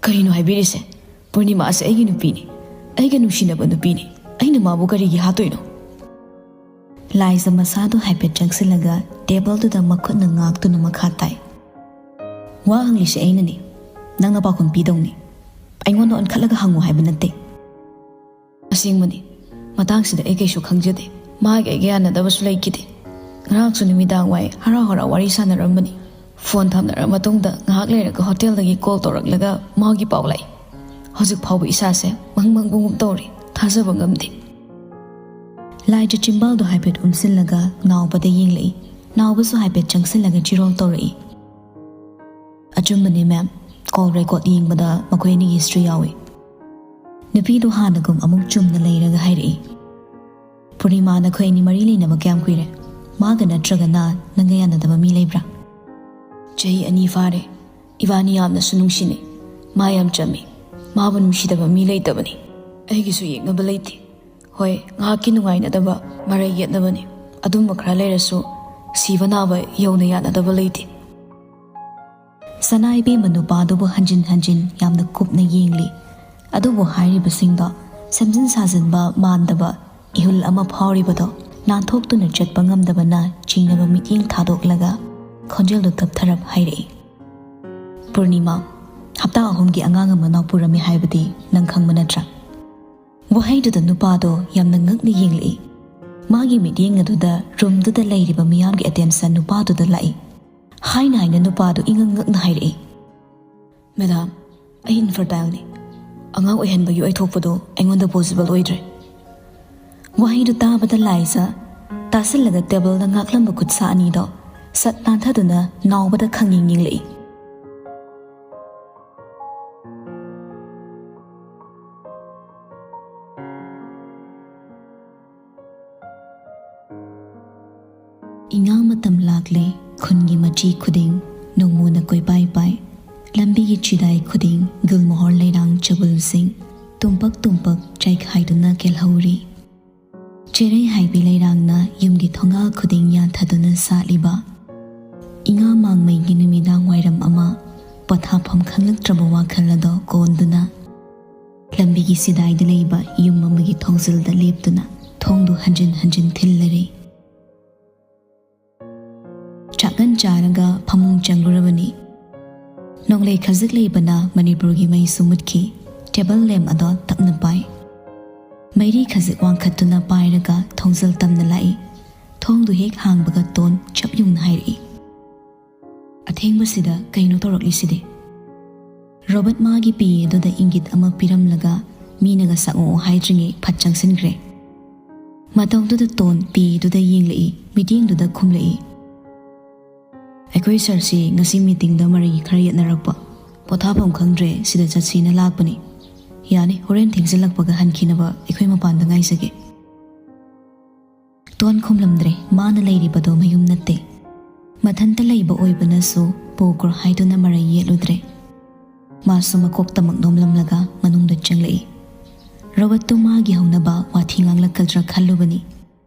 "ꯀꯔꯤꯅꯣ ꯍꯥꯏꯕꯤꯔꯤꯁꯦ? ꯄꯨꯔꯅꯤꯃꯥ ꯑꯁꯤ ꯑꯩꯒꯤ ꯅꯨꯄꯤꯅꯤ, ꯑꯩꯒ ꯅꯨꯡꯁꯤꯅꯕ ꯅꯨꯄꯤꯅꯤ꯫ ꯑꯩꯅ ꯃꯥꯕꯨ ꯀꯔꯤꯒꯤ ꯍꯥꯠꯇꯣꯏꯅꯣ?" ꯂꯥꯏꯖ ꯃꯁꯥꯗꯨ ꯍꯥꯏꯐꯦꯠ ꯆꯪꯁꯤꯜꯂꯒ ꯇꯦꯕꯜꯗꯨꯗ ꯃꯈꯨꯠꯅ ꯉꯥꯛꯇꯨꯅ ꯃꯈꯥ ꯇꯥꯏ꯫ "ꯋꯥ ꯍꯪꯂꯤꯁꯦ ꯑꯩꯅꯅꯤ, ꯅꯪꯅ ꯄꯥꯎꯈꯨꯝ ꯄꯤꯗꯧꯅꯤ꯫ ꯑꯩꯉꯣꯟꯗ ꯑꯣꯟꯈꯠꯂꯒ ꯍꯪꯉꯨ ꯍꯥꯏꯕ ꯅꯠꯇꯦ꯫ ꯑꯁꯦꯡꯕꯅꯤ, ꯃꯇꯥꯡꯁꯤꯗ ꯑꯩ ꯀꯩꯁꯨ ꯈꯪꯖꯗꯦ꯫ ꯃꯥꯒꯤ ꯑꯩꯒ ꯌꯥꯅꯗꯕꯁꯨ ꯂꯩꯈꯤꯗꯦ꯫ ꯉꯔꯥꯡꯁꯨ ꯅꯨꯃꯤꯗꯥꯡ ꯋꯥꯏ ꯍꯔꯥꯎ ꯍꯔꯥꯎ ꯋꯥꯔꯤ ꯁꯥꯟꯅꯔꯝꯕꯅꯤ꯫ ꯐꯣꯟ ꯊꯝꯅꯔ ꯃꯇꯨꯡꯗ ꯉꯥꯏꯍꯥꯛ ꯂꯩꯔꯒ ꯍꯣꯇꯦꯜꯗꯒꯤ ꯀꯣꯜ ꯇꯧꯔꯛꯂꯒ ꯃꯥꯒꯤ ꯄꯥꯎ ꯂꯥꯛꯏ꯫ ꯍꯧꯖꯤꯛ ꯐꯥꯎꯕ ꯏꯁꯥꯁꯦ ꯃꯪ ꯃꯪꯕꯒꯨꯝ ꯇꯧꯔꯤ, ꯊꯥꯖꯕ ꯉꯝꯗꯦ꯫" ꯂꯥꯏꯖ ꯆꯤꯝꯕꯥꯜꯗꯣ ꯍꯥꯏꯐꯦꯠ ꯎꯝꯁꯤꯜꯂꯒ ꯅꯥꯎꯕꯗ ꯌꯦꯡꯂꯛꯏ꯫ ꯅꯥꯎꯕꯁꯨ ꯍꯥꯏꯐꯦꯠ ꯆꯪꯁꯤꯜꯂꯒ ꯆꯤꯔꯣꯜ ꯇꯧꯔꯛꯏ꯫ "ꯑꯆꯨꯝꯕꯅꯦ ꯃꯦꯝ, ꯀꯣꯜ ꯔꯦꯀꯣꯔꯗ ꯌꯦꯡꯕꯗ ꯃꯈꯣꯏ ꯑꯅꯤꯒꯤ ꯍꯤꯁꯇ꯭ꯔꯤ ꯌꯥꯎꯏ꯫" ꯅꯨꯄꯤꯗꯨ ꯍꯥꯟꯅꯒꯨꯝ ꯑꯃꯨꯛ ꯆꯨꯝꯅ ꯂꯩꯔꯒ ꯍꯥꯏꯔꯛꯏ, ꯄꯨꯔꯅꯤꯃꯥ, ꯅꯈꯣꯏ ꯑꯅꯤ ꯃꯔꯤ ꯂꯩꯅꯕ ꯀꯌꯥꯝ ꯀꯨꯏꯔꯦ? ꯃꯥꯒ ꯅꯠꯇ꯭ꯔꯒꯅ ꯅꯪꯒ ꯌꯥꯅꯗꯕ ꯃꯤ ꯂꯩꯕ꯭ꯔꯥ? "ꯆꯍꯤ ꯑꯅꯤ ꯐꯥꯔꯦ꯫ ꯏꯕꯥꯅꯤ ꯌꯥꯝꯅꯁꯨ ꯅꯨꯡꯁꯤꯅꯩ꯫ ꯃꯥ ꯌꯥꯝ ꯆꯝꯃꯤ꯫ ꯃꯥꯕꯨ ꯅꯨꯡꯁꯤꯗꯕ ꯃꯤ ꯂꯩꯇꯕꯅꯤ꯫ ꯑꯩꯒꯤꯁꯨ ꯌꯦꯛꯅꯕ ꯂꯩꯇꯦ꯫ ꯍꯣꯏ, ꯉꯥꯏꯍꯥꯛꯀꯤ ꯅꯨꯡꯉꯥꯏꯅꯗꯕ, ꯃꯔꯩ ꯌꯦꯠꯅꯕꯅꯤ꯫ ꯑꯗꯨꯝꯕ ꯈꯔ ꯂꯩꯔꯁꯨ ꯁꯤꯕ ꯅꯥꯕ ꯌꯧꯅ ꯌꯥꯅꯗꯕ ꯂꯩꯇꯦ"꯫ ꯁꯅꯥ ꯏꯕꯦꯝꯃ ꯅꯨꯄꯥꯗꯨꯕꯨ ꯍꯟꯖꯤꯟ ꯍꯟꯖꯤꯟ ꯌꯥꯝꯅ ꯀꯨꯞꯅ ꯌꯦꯡꯂꯤ꯫ ꯑꯗꯨꯕꯨ ꯍꯥꯏꯔꯤꯕꯁꯤꯡꯗꯣ ꯁꯦꯝꯖꯤꯟ ꯁꯥꯖꯤꯟꯕ ꯃꯥꯟꯗꯕ ꯏꯍꯨꯜ ꯑꯃ ꯐꯥꯎꯔꯤꯕꯗꯣ ꯅꯥꯟꯊꯣꯛꯇꯨꯅ ꯆꯠꯄ ꯉꯝꯗꯕꯅ ꯆꯤꯡꯅꯕ ꯃꯤꯠꯌꯦꯡ ꯊꯥꯗꯣꯛꯂꯒ ꯈꯣꯟꯖꯦꯜꯗꯨ ꯇꯞꯊꯔꯞ ꯍꯥꯏꯔꯛꯏ, "ꯄꯨꯔꯅꯤꯃꯥ, ꯍꯞꯇꯥ ꯑꯍꯨꯝꯒꯤ ꯑꯉꯥꯡ ꯑꯃꯅꯥꯎ ꯄꯨꯔꯝꯃꯤ ꯍꯥꯏꯕꯗꯤ ꯅꯪ ꯈꯪꯕ ꯅꯠꯇ꯭ꯔꯥ?" ꯋꯥꯍꯩꯗꯨꯗ ꯅꯨꯄꯥꯗꯣ ꯌꯥꯝꯅ ꯉꯛꯅ ꯌꯦꯡꯂꯛꯏ꯫ ꯃꯥꯒꯤ ꯃꯤꯠꯌꯦꯡ ꯑꯗꯨꯗ ꯔꯨꯝꯗꯨꯗ ꯂꯩꯔꯤꯕ ꯃꯤꯌꯥꯝꯒꯤ ꯑꯇꯦꯟꯁꯟ ꯅꯨꯄꯥꯗꯨꯗ ꯂꯥꯛꯏ꯫ ꯍꯥꯏꯅ ꯍꯥꯏꯅ ꯅꯨꯄꯥꯗꯨ ꯏꯉꯛ ꯉꯛꯅ ꯍꯥꯏꯔꯛꯏ, "ꯃꯦꯗꯥꯝ, ꯑꯩ ꯏꯟꯐꯔꯇꯥꯏꯜꯅꯤ꯫ ꯑꯉꯥꯡ ꯑꯣꯏꯍꯟꯕꯒꯤ ꯑꯣꯏꯊꯣꯛꯄꯗꯨ ꯑꯩꯉꯣꯟꯗ ꯄꯣꯁꯤꯕꯜ ꯑꯣꯏꯗ꯭ꯔꯦ"꯫ ꯋꯥꯍꯩꯗꯨ ꯇꯥꯕꯗ ꯂꯥꯏꯖ ꯇꯥꯁꯤꯜꯂꯒ ꯇꯦꯕꯜꯗ ꯉꯥꯛꯂꯝꯕ ꯈꯨꯠꯁꯥ ꯑꯅꯤꯗꯣ ꯁꯠ ꯅꯥꯟꯊꯗꯨꯅ ꯅꯥꯎꯕꯗ ꯈꯪꯌꯦꯡ ꯌꯦꯡꯂꯛꯏ꯫ ꯏꯉꯥ ꯃꯇꯝ ꯂꯥꯛꯂꯦ, ꯈꯨꯟꯒꯤ ꯃꯆꯤ ꯈꯨꯗꯤꯡ ꯅꯣꯡꯃꯨꯅ ꯀꯣꯏꯄꯥꯏ ꯄꯥꯏ꯫ ꯂꯝꯕꯤꯒꯤ ꯆꯤꯗꯥꯏ ꯈꯨꯗꯤꯡ ꯒꯨꯜꯃꯣꯍꯣꯔ ꯂꯩꯔꯥꯡ ꯆꯕꯨꯜꯁꯤꯡ ꯇꯨꯝꯄꯛ ꯇꯨꯝꯄꯛ ꯆꯥꯏꯈꯥꯏꯗꯨꯅ ꯀꯦꯜꯍꯧꯔꯤ꯫ ꯆꯦꯔꯩ ꯍꯥꯏꯕꯤ ꯂꯩꯔꯥꯡꯅ ꯌꯨꯝꯒꯤ ꯊꯣꯡꯒꯥꯜ ꯈꯨꯗꯤꯡ ꯌꯥꯟꯊꯗꯨꯅ ꯁꯥꯠꯂꯤꯕ ꯏꯉꯥ ꯃꯥꯡꯃꯩꯒꯤ ꯅꯨꯃꯤꯗꯥꯡ ꯋꯥꯏꯔꯝ ꯑꯃ, ꯄꯣꯊꯥꯐꯝ ꯈꯪꯂꯛꯇ꯭ꯔꯕ ꯋꯥꯈꯜ ꯑꯗꯣ ꯀꯣꯟꯗꯨꯅ ꯂꯝꯕꯤꯒꯤ ꯁꯤꯗꯥꯏꯗ ꯂꯩꯕ ꯌꯨꯝ ꯑꯃꯒꯤ ꯊꯣꯡꯖꯤꯜꯗ ꯂꯦꯞꯇꯨꯅ ꯊꯣꯡꯗꯨ ꯍꯟꯖꯤꯟ ꯍꯟꯖꯤꯟ ꯊꯤꯜꯂꯔꯦ꯫ ꯆꯥꯛꯉꯟ ꯆꯥꯔꯒ ꯐꯃꯨꯡ ꯆꯪꯂꯨꯔꯕꯅꯤ꯫ ꯅꯣꯡꯂꯩ ꯈꯖꯤꯛ ꯂꯩꯕꯅ ꯃꯅꯤꯄꯨꯔꯒꯤ ꯃꯩꯁꯨ ꯃꯨꯠꯈꯤ꯫ ꯇꯦꯕꯜ ꯂꯦꯝ ꯑꯗꯣ ꯇꯞꯅ ꯄꯥꯏ꯫ ꯃꯩꯔꯤ ꯈꯖꯤꯛ ꯋꯥꯡꯈꯠꯇꯨꯅ ꯄꯥꯏꯔꯒ ꯊꯣꯡꯖꯤꯜ ꯇꯝꯅ ꯂꯥꯛꯏ꯫ ꯊꯣꯡꯗꯨ ꯍꯦꯛ ꯍꯥꯡꯕꯒ ꯇꯣꯟ ꯆꯞ ꯌꯨꯡꯅ ꯍꯥꯏꯔꯛꯏ, "ꯑꯊꯦꯡꯕꯁꯤꯗ ꯀꯩꯅꯣ ꯇꯧꯔꯛꯂꯤꯁꯤꯗꯤ?" ꯔꯣꯕꯔꯠ ꯃꯥꯒꯤ ꯄꯤ ꯑꯗꯨꯗ ꯏꯪꯒꯤꯠ ꯑꯃ ꯄꯤꯔꯝꯂꯒ ꯃꯤꯅꯒ ꯁꯛꯉꯛꯑꯣ ꯍꯥꯏꯗ꯭ꯔꯤꯉꯩ ꯐꯠ ꯆꯪꯁꯤꯟꯈ꯭ꯔꯦ꯫ ꯃꯇꯧꯗꯨꯗ ꯇꯣꯟ ꯄꯤ ꯑꯗꯨꯗ ꯌꯦꯡꯂꯛꯏ, ꯃꯤꯠꯌꯦꯡꯗꯨꯗ ꯈꯨꯝꯂꯛꯏ, "ꯑꯩꯈꯣꯏ ꯁꯥꯔꯁꯤ ꯉꯁꯤ ꯃꯤꯇꯤꯡꯗ ꯃꯔꯩ ꯈꯔ ꯌꯦꯠꯅꯔꯛꯄ, ꯄꯣꯊꯥꯐꯝ ꯈꯪꯗ꯭ꯔꯦ, ꯁꯤꯗ ꯆꯠꯁꯤꯅ ꯂꯥꯛꯄꯅꯤ꯫ ꯌꯥꯅꯤ, ꯍꯣꯔꯦꯟ ꯊꯦꯡꯖꯤꯜꯂꯛꯄꯒ ꯍꯟꯈꯤꯅꯕ ꯑꯩꯈꯣꯏ ꯃꯄꯥꯟꯗ ꯉꯥꯏꯖꯒꯦ"꯫ ꯇꯣꯟ ꯈꯨꯝꯂꯝꯗ꯭ꯔꯦ꯫ ꯃꯥꯅ ꯂꯩꯔꯤꯕꯗꯣ ꯃꯌꯨꯝ ꯅꯠꯇꯦ꯫ ꯃꯊꯟꯇ ꯂꯩꯕ ꯑꯣꯏꯕꯅꯁꯨ ꯄꯨꯈ꯭ꯔꯣ ꯍꯥꯏꯗꯨꯅ ꯃꯔꯩ ꯌꯦꯠꯂꯨꯗ꯭ꯔꯦ꯫ ꯃꯥꯁꯨ ꯃꯀꯣꯛꯇꯃꯛ ꯅꯣꯝꯂꯝꯂꯒ ꯃꯅꯨꯡꯗ ꯆꯪꯂꯛꯏ꯫ ꯔꯣꯕꯔꯠꯇꯨ ꯃꯥꯒꯤ ꯍꯧꯅꯕ ꯋꯥꯊꯤ ꯉꯥꯡꯂꯛꯀꯗ꯭ꯔꯥ ꯈꯜꯂꯨꯕꯅꯤ꯫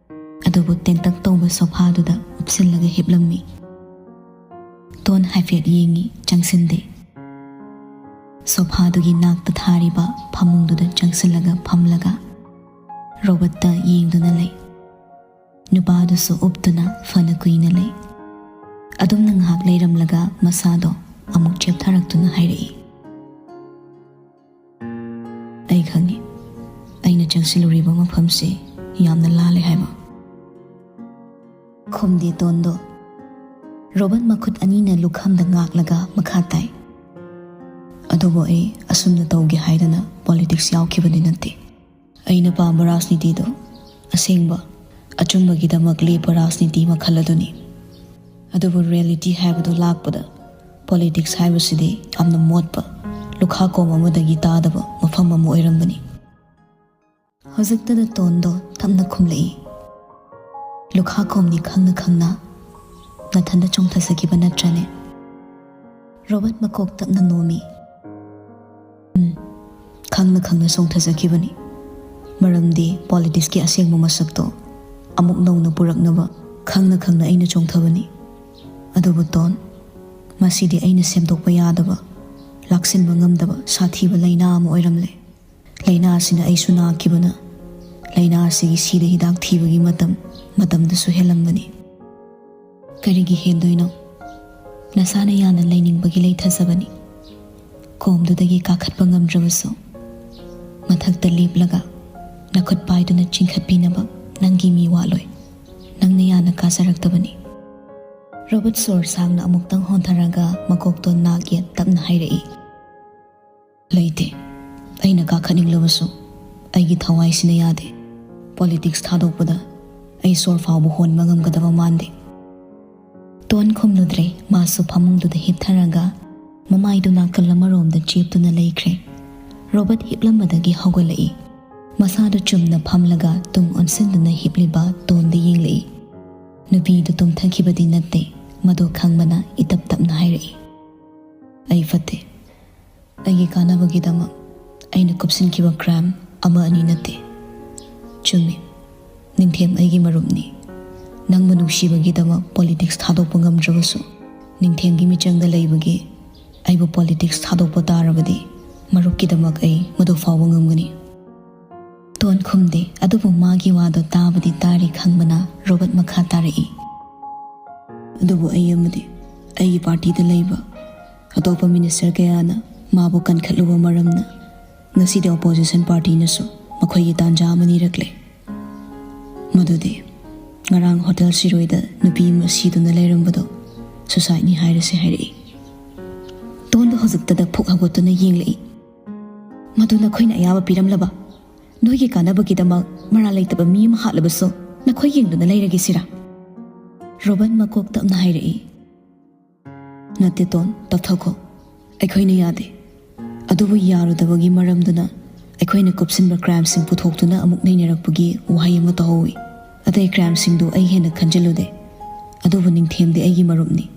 ꯑꯗꯨꯕꯨ ꯇꯦꯟꯇꯛ ꯇꯧꯕ ꯁꯣꯐꯥꯗꯨꯗ ꯎꯞꯁꯤꯜꯂꯒ ꯍꯤꯞꯂꯝꯃꯤ꯫ ꯇꯣꯟ ꯍꯥꯏꯐꯦꯠ ꯌꯦꯡꯉꯤ, ꯆꯪꯁꯤꯟꯗꯦ꯫ ꯁꯣꯐꯥꯗꯨꯒꯤ ꯅꯥꯛꯇ ꯊꯥꯔꯤꯕ ꯐꯃꯨꯡꯗꯨꯗ ꯆꯪꯁꯤꯜꯂꯒ ꯐꯝꯂꯒ ꯔꯣꯕꯔꯠꯇ ꯌꯦꯡꯗꯨꯅ ꯂꯩ꯫ ꯅꯨꯄꯥꯗꯨꯁꯨ ꯎꯞꯇꯨꯅ ꯐꯅ ꯀꯨꯏꯅ ꯂꯩ꯫ ꯑꯗꯨꯝꯅ ꯉꯥꯏꯍꯥꯛ ꯂꯩꯔꯝꯂꯒ ꯃꯁꯥꯗꯣ ꯑꯃꯨꯛ ꯆꯦꯞꯊꯔꯛꯇꯨꯅ ꯍꯥꯏꯔꯛꯏ, "ꯑꯩ ꯈꯪꯉꯤ, ꯑꯩꯅ ꯆꯪꯁꯤꯜꯂꯨꯔꯤꯕ ꯃꯐꯝꯁꯤ ꯌꯥꯝꯅ ꯂꯥꯜꯂꯦ ꯍꯥꯏꯕ꯫" ꯈꯨꯝꯗꯦ ꯇꯣꯟꯗꯣ꯫ ꯔꯣꯕꯔꯠ ꯃꯈꯨꯠ ꯑꯅꯤꯅ ꯂꯨꯈꯝꯗ ꯉꯥꯛꯂꯒ ꯃꯈꯥ ꯇꯥꯏ, "ꯑꯗꯨꯕꯨ ꯑꯩ ꯑꯁꯨꯝꯅ ꯇꯧꯒꯦ ꯍꯥꯏꯗꯅ ꯄꯣꯂꯤꯇꯤꯛꯁ ꯌꯥꯎꯈꯤꯕꯗꯤ ꯅꯠꯇꯦ꯫ ꯑꯩꯅ ꯄꯥꯝꯕ ꯔꯥꯖꯅꯤꯇꯤꯗꯣ ꯑꯁꯦꯡꯕ, ꯑꯆꯨꯝꯕꯒꯤꯗꯃꯛ ꯂꯦꯞꯄ ꯔꯥꯖꯅꯤꯇꯤ ꯃꯈꯜ ꯑꯗꯨꯅꯤ꯫ ꯑꯗꯨꯕꯨ ꯔꯤꯌꯦꯂꯤꯇꯤ ꯍꯥꯏꯕꯗꯨ ꯂꯥꯛꯄꯗ ꯄꯣꯂꯤꯇꯤꯛꯁ ꯍꯥꯏꯕꯁꯤꯗꯤ ꯌꯥꯝꯅ ꯃꯣꯠꯄ, ꯂꯨꯈꯥꯀꯣꯝ ꯑꯃꯗꯒꯤ ꯇꯥꯗꯕ ꯃꯐꯝ ꯑꯃ ꯑꯣꯏꯔꯝꯕꯅꯤ꯫" ꯍꯧꯖꯤꯛꯇꯗ ꯇꯣꯟꯗꯣ ꯇꯞꯅ ꯈꯨꯝꯂꯛꯏ, "ꯂꯨꯈꯥꯀꯣꯝꯅꯤ ꯈꯪꯅ ꯈꯪꯅ ꯅꯊꯟꯗ ꯆꯣꯡꯊꯖꯈꯤꯕ ꯅꯠꯇ꯭ꯔꯅꯦ?" ꯔꯣꯕꯔꯠ ꯃꯀꯣꯛ ꯇꯞꯅ ꯅꯣꯝꯃꯤ꯫ "ꯎꯝ, ꯈꯪꯅ ꯈꯪꯅ ꯆꯣꯡꯊꯖꯈꯤꯕꯅꯤ꯫ ꯃꯔꯝꯗꯤ ꯄꯣꯂꯤꯇꯤꯛꯁꯀꯤ ꯑꯁꯦꯡꯕ ꯃꯁꯛꯇꯣ ꯑꯃꯨꯛ ꯅꯧꯅ ꯄꯨꯔꯛꯅꯕ ꯈꯪꯅ ꯈꯪꯅ ꯑꯩꯅ ꯆꯣꯡꯊꯕꯅꯤ꯫ ꯑꯗꯨꯕꯨ ꯇꯣꯟ, ꯃꯁꯤꯗꯤ ꯑꯩꯅ ꯁꯦꯝꯗꯣꯛꯄ ꯌꯥꯗꯕ, ꯂꯥꯛꯁꯤꯟꯕ ꯉꯝꯗꯕ ꯁꯥꯊꯤꯕ ꯂꯥꯏꯅꯥ ꯑꯃ ꯑꯣꯏꯔꯝꯂꯦ꯫ ꯂꯥꯏꯅꯥ ꯑꯁꯤꯅ ꯑꯩꯁꯨ ꯅꯥꯈꯤꯕꯅ ꯂꯥꯏꯅꯥ ꯑꯁꯤꯒꯤ ꯁꯤꯗ ꯍꯤꯗꯥꯛ ꯊꯤꯕꯒꯤ ꯃꯇꯝ, ꯃꯇꯝꯗꯨꯁꯨ ꯍꯦꯜꯂꯝꯕꯅꯤ꯫" "ꯀꯔꯤꯒꯤ ꯍꯦꯟꯗꯣꯏꯅꯣ? ꯅꯁꯥꯅ ꯌꯥꯅ ꯂꯩꯅꯤꯡꯕꯒꯤ ꯂꯩꯊꯖꯕꯅꯤ꯫ ꯀꯣꯝꯗꯨꯗꯒꯤ ꯀꯥꯈꯠꯄ ꯉꯝꯗ꯭ꯔꯕꯁꯨ ꯃꯊꯛꯇ ꯂꯦꯞꯂꯒ ꯅꯈꯨꯠ ꯄꯥꯏꯗꯨꯅ ꯆꯤꯡꯈꯠꯄꯤꯅꯕ ꯅꯪꯒꯤ ꯃꯤ ꯋꯥꯠꯂꯣꯏ꯫ ꯅꯪꯅ ꯌꯥꯅ ꯀꯥꯖꯔꯛꯇꯕꯅꯤ꯫" ꯔꯣꯕꯔꯠ ꯁꯣꯔ ꯁꯥꯡꯅ ꯑꯃꯨꯛꯇꯪ ꯍꯣꯟꯊꯔꯒ ꯃꯀꯣꯛꯇꯣ ꯅꯥꯛ ꯌꯦꯠ ꯇꯞꯅ ꯍꯥꯏꯔꯛꯏ, "ꯂꯩꯇꯦ꯫ ꯑꯩꯅ ꯀꯥꯈꯠꯅꯤꯡꯂꯕꯁꯨ ꯑꯩꯒꯤ ꯊꯋꯥꯏꯁꯤꯅ ꯌꯥꯗꯦ꯫ ꯄꯣꯂꯤꯇꯤꯛꯁ ꯊꯥꯗꯣꯛꯄꯗ ꯑꯩ ꯁꯣꯔ ꯐꯥꯎꯕ ꯍꯣꯟꯕ ꯉꯝꯒꯗꯕ ꯃꯥꯟꯗꯦ꯫" ꯇꯣꯟ ꯈꯨꯝꯂꯨꯗ꯭ꯔꯦ꯫ ꯃꯥꯁꯨ ꯐꯃꯨꯡꯗꯨꯗ ꯍꯤꯞꯊꯔꯒ ꯃꯃꯥꯏꯗꯨ ꯅꯥꯀꯜ ꯑꯃꯔꯣꯝꯗ ꯆꯦꯞꯇꯨꯅ ꯂꯩꯈ꯭ꯔꯦ꯫ ꯔꯣꯕꯔꯠ ꯍꯤꯞꯂꯝꯕꯗꯒꯤ ꯍꯧꯒꯠꯂꯛꯏ꯫ ꯃꯁꯥꯗꯨ ꯆꯨꯝꯅ ꯐꯝꯂꯒ ꯇꯨꯡ ꯑꯣꯟꯁꯤꯟꯗꯨꯅ ꯍꯤꯞꯂꯤꯕ ꯇꯣꯟꯗ ꯌꯦꯡꯂꯛꯏ꯫ ꯅꯨꯄꯤꯗꯨ ꯇꯨꯝꯊꯈꯤꯕꯗꯤ ꯅꯠꯇꯦ, ꯃꯗꯨ ꯈꯪꯕꯅ ꯏꯇꯞ ꯇꯞꯅ ꯍꯥꯏꯔꯛꯏ, "ꯑꯩ ꯐꯠꯇꯦ꯫ ꯑꯩꯒꯤ ꯀꯥꯟꯅꯕꯒꯤꯗꯃꯛ ꯑꯩꯅ ꯀꯨꯞꯁꯤꯟꯈꯤꯕ ꯀ꯭ꯔꯥꯏꯝ ꯑꯃ ꯑꯅꯤ ꯅꯠꯇꯦ꯫ ꯆꯨꯝꯃꯤ, ꯅꯤꯡꯊꯦꯝ ꯑꯩꯒꯤ ꯃꯔꯨꯞꯅꯤ꯫ ꯅꯪꯕꯨ ꯅꯨꯡꯁꯤꯕꯒꯤꯗꯃꯛ ꯄꯣꯂꯤꯇꯤꯛꯁ ꯊꯥꯗꯣꯛꯄ ꯉꯝꯗ꯭ꯔꯕꯁꯨ, ꯅꯤꯡꯊꯦꯝꯒꯤ ꯃꯤꯆꯪꯗ ꯂꯩꯕꯒꯤ ꯑꯩꯕꯨ ꯄꯣꯂꯤꯇꯤꯛꯁ ꯊꯥꯗꯣꯛꯄ ꯇꯥꯔꯕꯗꯤ, ꯃꯔꯨꯞꯀꯤꯗꯃꯛ ꯑꯩ ꯃꯗꯨ ꯐꯥꯎꯕ ꯉꯝꯒꯅꯤ꯫" ꯇꯣꯟ ꯈꯨꯝꯗꯦ, ꯑꯗꯨꯕꯨ ꯃꯥꯒꯤ ꯋꯥꯗꯣ ꯇꯥꯕꯗꯤ ꯇꯥꯔꯤ ꯈꯪꯕꯅ ꯔꯣꯕꯔꯠ ꯃꯈꯥ ꯇꯥꯔꯛꯏ, "ꯑꯗꯨꯕꯨ ꯑꯩ ꯑꯃꯗꯤ ꯑꯩꯒꯤ ꯄꯥꯔꯇꯤꯗ ꯂꯩꯕ ꯑꯇꯣꯞꯄ ꯃꯤꯅꯤꯁꯇꯔ ꯀꯌꯥꯅ ꯃꯥꯕꯨ ꯀꯟꯈꯠꯂꯨꯕ ꯃꯔꯝꯅ ꯉꯁꯤꯗꯤ ꯑꯣꯄꯣꯖꯤꯁꯟ ꯄꯥꯔꯇꯤꯅꯁꯨ ꯃꯈꯣꯏꯒꯤ ꯇꯥꯟꯖꯥ ꯑꯃ ꯅꯤꯔꯛꯂꯦ꯫ ꯃꯗꯨꯗꯤ ꯉꯔꯥꯡ ꯍꯣꯇꯦꯜ ꯁꯤꯔꯣꯏꯗ ꯅꯨꯄꯤ ꯑꯃ ꯁꯤꯗꯨꯅ ꯂꯩꯔꯝꯕꯗꯣ ꯁꯨꯁꯥꯏꯠꯅꯤ ꯍꯥꯏꯔꯁꯦ" ꯍꯥꯏꯔꯛꯏ꯫ ꯇꯣꯟꯗꯣ ꯍꯧꯖꯤꯛꯇꯗ ꯐꯨꯛ ꯍꯧꯒꯠꯇꯨꯅ ꯌꯦꯡꯂꯛꯏ꯫ "ꯃꯗꯨ ꯅꯈꯣꯏꯅ ꯑꯌꯥꯕ ꯄꯤꯔꯝꯂꯕ? ꯅꯣꯏꯒꯤ ꯀꯥꯟꯅꯕꯒꯤꯗꯃꯛ ꯃꯔꯥꯜ ꯂꯩꯇꯕ ꯃꯤ ꯑꯃ ꯍꯥꯠꯂꯕꯁꯨ ꯅꯈꯣꯏ ꯌꯦꯡꯗꯨꯅ ꯂꯩꯔꯒꯦ ꯁꯤꯔꯥ?" ꯔꯣꯕꯟ ꯃꯀꯣꯛ ꯇꯞꯅ ꯍꯥꯏꯔꯛꯏ꯫ "ꯅꯠꯇꯦ ꯇꯣꯟ, ꯇꯞꯊꯈꯣ꯫ ꯑꯩꯈꯣꯏꯅ ꯌꯥꯗꯦ꯫ ꯑꯗꯨꯕꯨ ꯌꯥꯔꯨꯗꯕꯒꯤ ꯃꯔꯝꯗꯨꯅ ꯑꯩꯈꯣꯏꯅ ꯀꯨꯞꯁꯤꯟꯕ ꯀ꯭ꯔꯥꯏꯝꯁꯤꯡ ꯄꯨꯊꯣꯛꯇꯨꯅ ꯑꯃꯨꯛ ꯅꯩꯅꯔꯛꯄꯒꯤ ꯋꯥꯍꯩ ꯑꯃ ꯇꯧꯍꯧꯋꯤ꯫ ꯑꯇꯩ ꯀ꯭ꯔꯥꯏꯝꯁꯤꯡꯗꯨ ꯑꯩ ꯍꯦꯟꯅ ꯈꯟꯖꯤꯜꯂꯨꯗꯦ꯫ ꯑꯗꯨꯕꯨ ꯅꯤꯡꯊꯦꯝꯗꯤ ꯑꯩꯒꯤ ꯃꯔꯨꯞꯅꯤ꯫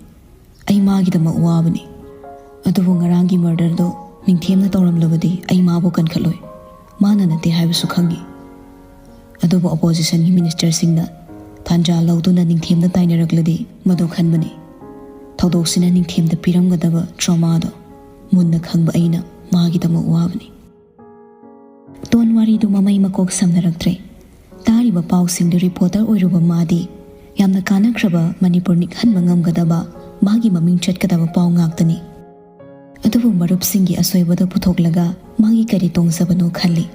ꯑꯩ ꯃꯥꯒꯤꯗꯃꯛ ꯋꯥꯕꯅꯤ꯫ ꯑꯗꯨꯕꯨ ꯉꯔꯥꯡꯒꯤ ꯃꯔꯗꯔꯗꯣ ꯅꯤꯡꯊꯦꯝꯅ ꯇꯧꯔꯝꯂꯕꯗꯤ ꯑꯩ ꯃꯥꯕꯨ ꯀꯟꯈꯠꯂꯣꯏ꯫ ꯃꯥꯅ ꯅꯠꯇꯦ ꯍꯥꯏꯕꯁꯨ ꯈꯪꯉꯤ꯫ ꯑꯗꯨꯕꯨ ꯑꯣꯄꯣꯖꯤꯁꯟꯒꯤ ꯃꯤꯅꯤꯁꯇꯔꯁꯤꯡꯅ ꯇꯥꯟꯖꯥ ꯂꯧꯗꯨꯅ ꯅꯤꯡꯊꯦꯝꯗ ꯇꯥꯏꯅꯔꯛꯂꯗꯤ ꯃꯗꯨ ꯈꯟꯕꯅꯤ꯫ ꯊꯧꯗꯣꯛꯁꯤꯅ ꯅꯤꯡꯊꯦꯝꯗ ꯄꯤꯔꯝꯒꯗꯕ ꯇ꯭ꯔꯣꯃꯥꯗꯣ ꯃꯨꯟꯅ ꯈꯪꯕ ꯑꯩꯅ ꯃꯥꯒꯤꯗꯃꯛ ꯋꯥꯕꯅꯤ꯫" ꯇꯣꯟ ꯋꯥꯔꯤꯗꯨ ꯃꯃꯩ ꯃꯀꯣꯛ ꯁꯝꯅꯔꯛꯇ꯭ꯔꯦ꯫ ꯇꯥꯔꯤꯕ ꯄꯥꯎꯁꯤꯡꯗꯨ ꯔꯤꯄꯣꯔꯇꯔ ꯑꯣꯏꯔꯨꯕ ꯃꯥꯗꯤ ꯌꯥꯝꯅ ꯀꯥꯟꯅꯈ꯭ꯔꯕ, ꯃꯅꯤꯄꯨꯔ ꯅꯤꯛꯍꯟꯕ ꯉꯝꯒꯗꯕ, ꯃꯥꯒꯤ ꯃꯃꯤꯡ ꯆꯠꯀꯗꯕ ꯄꯥꯎ ꯉꯥꯛꯇꯅꯤ꯫ ꯑꯗꯨꯕꯨ ꯃꯔꯨꯞꯁꯤꯡꯒꯤ ꯑꯁꯣꯏꯕꯗꯨ ꯄꯨꯊꯣꯛꯂꯒ ꯃꯥꯒꯤ ꯀꯔꯤ ꯇꯣꯡꯖꯕꯅꯣ ꯈꯜꯂꯤ꯫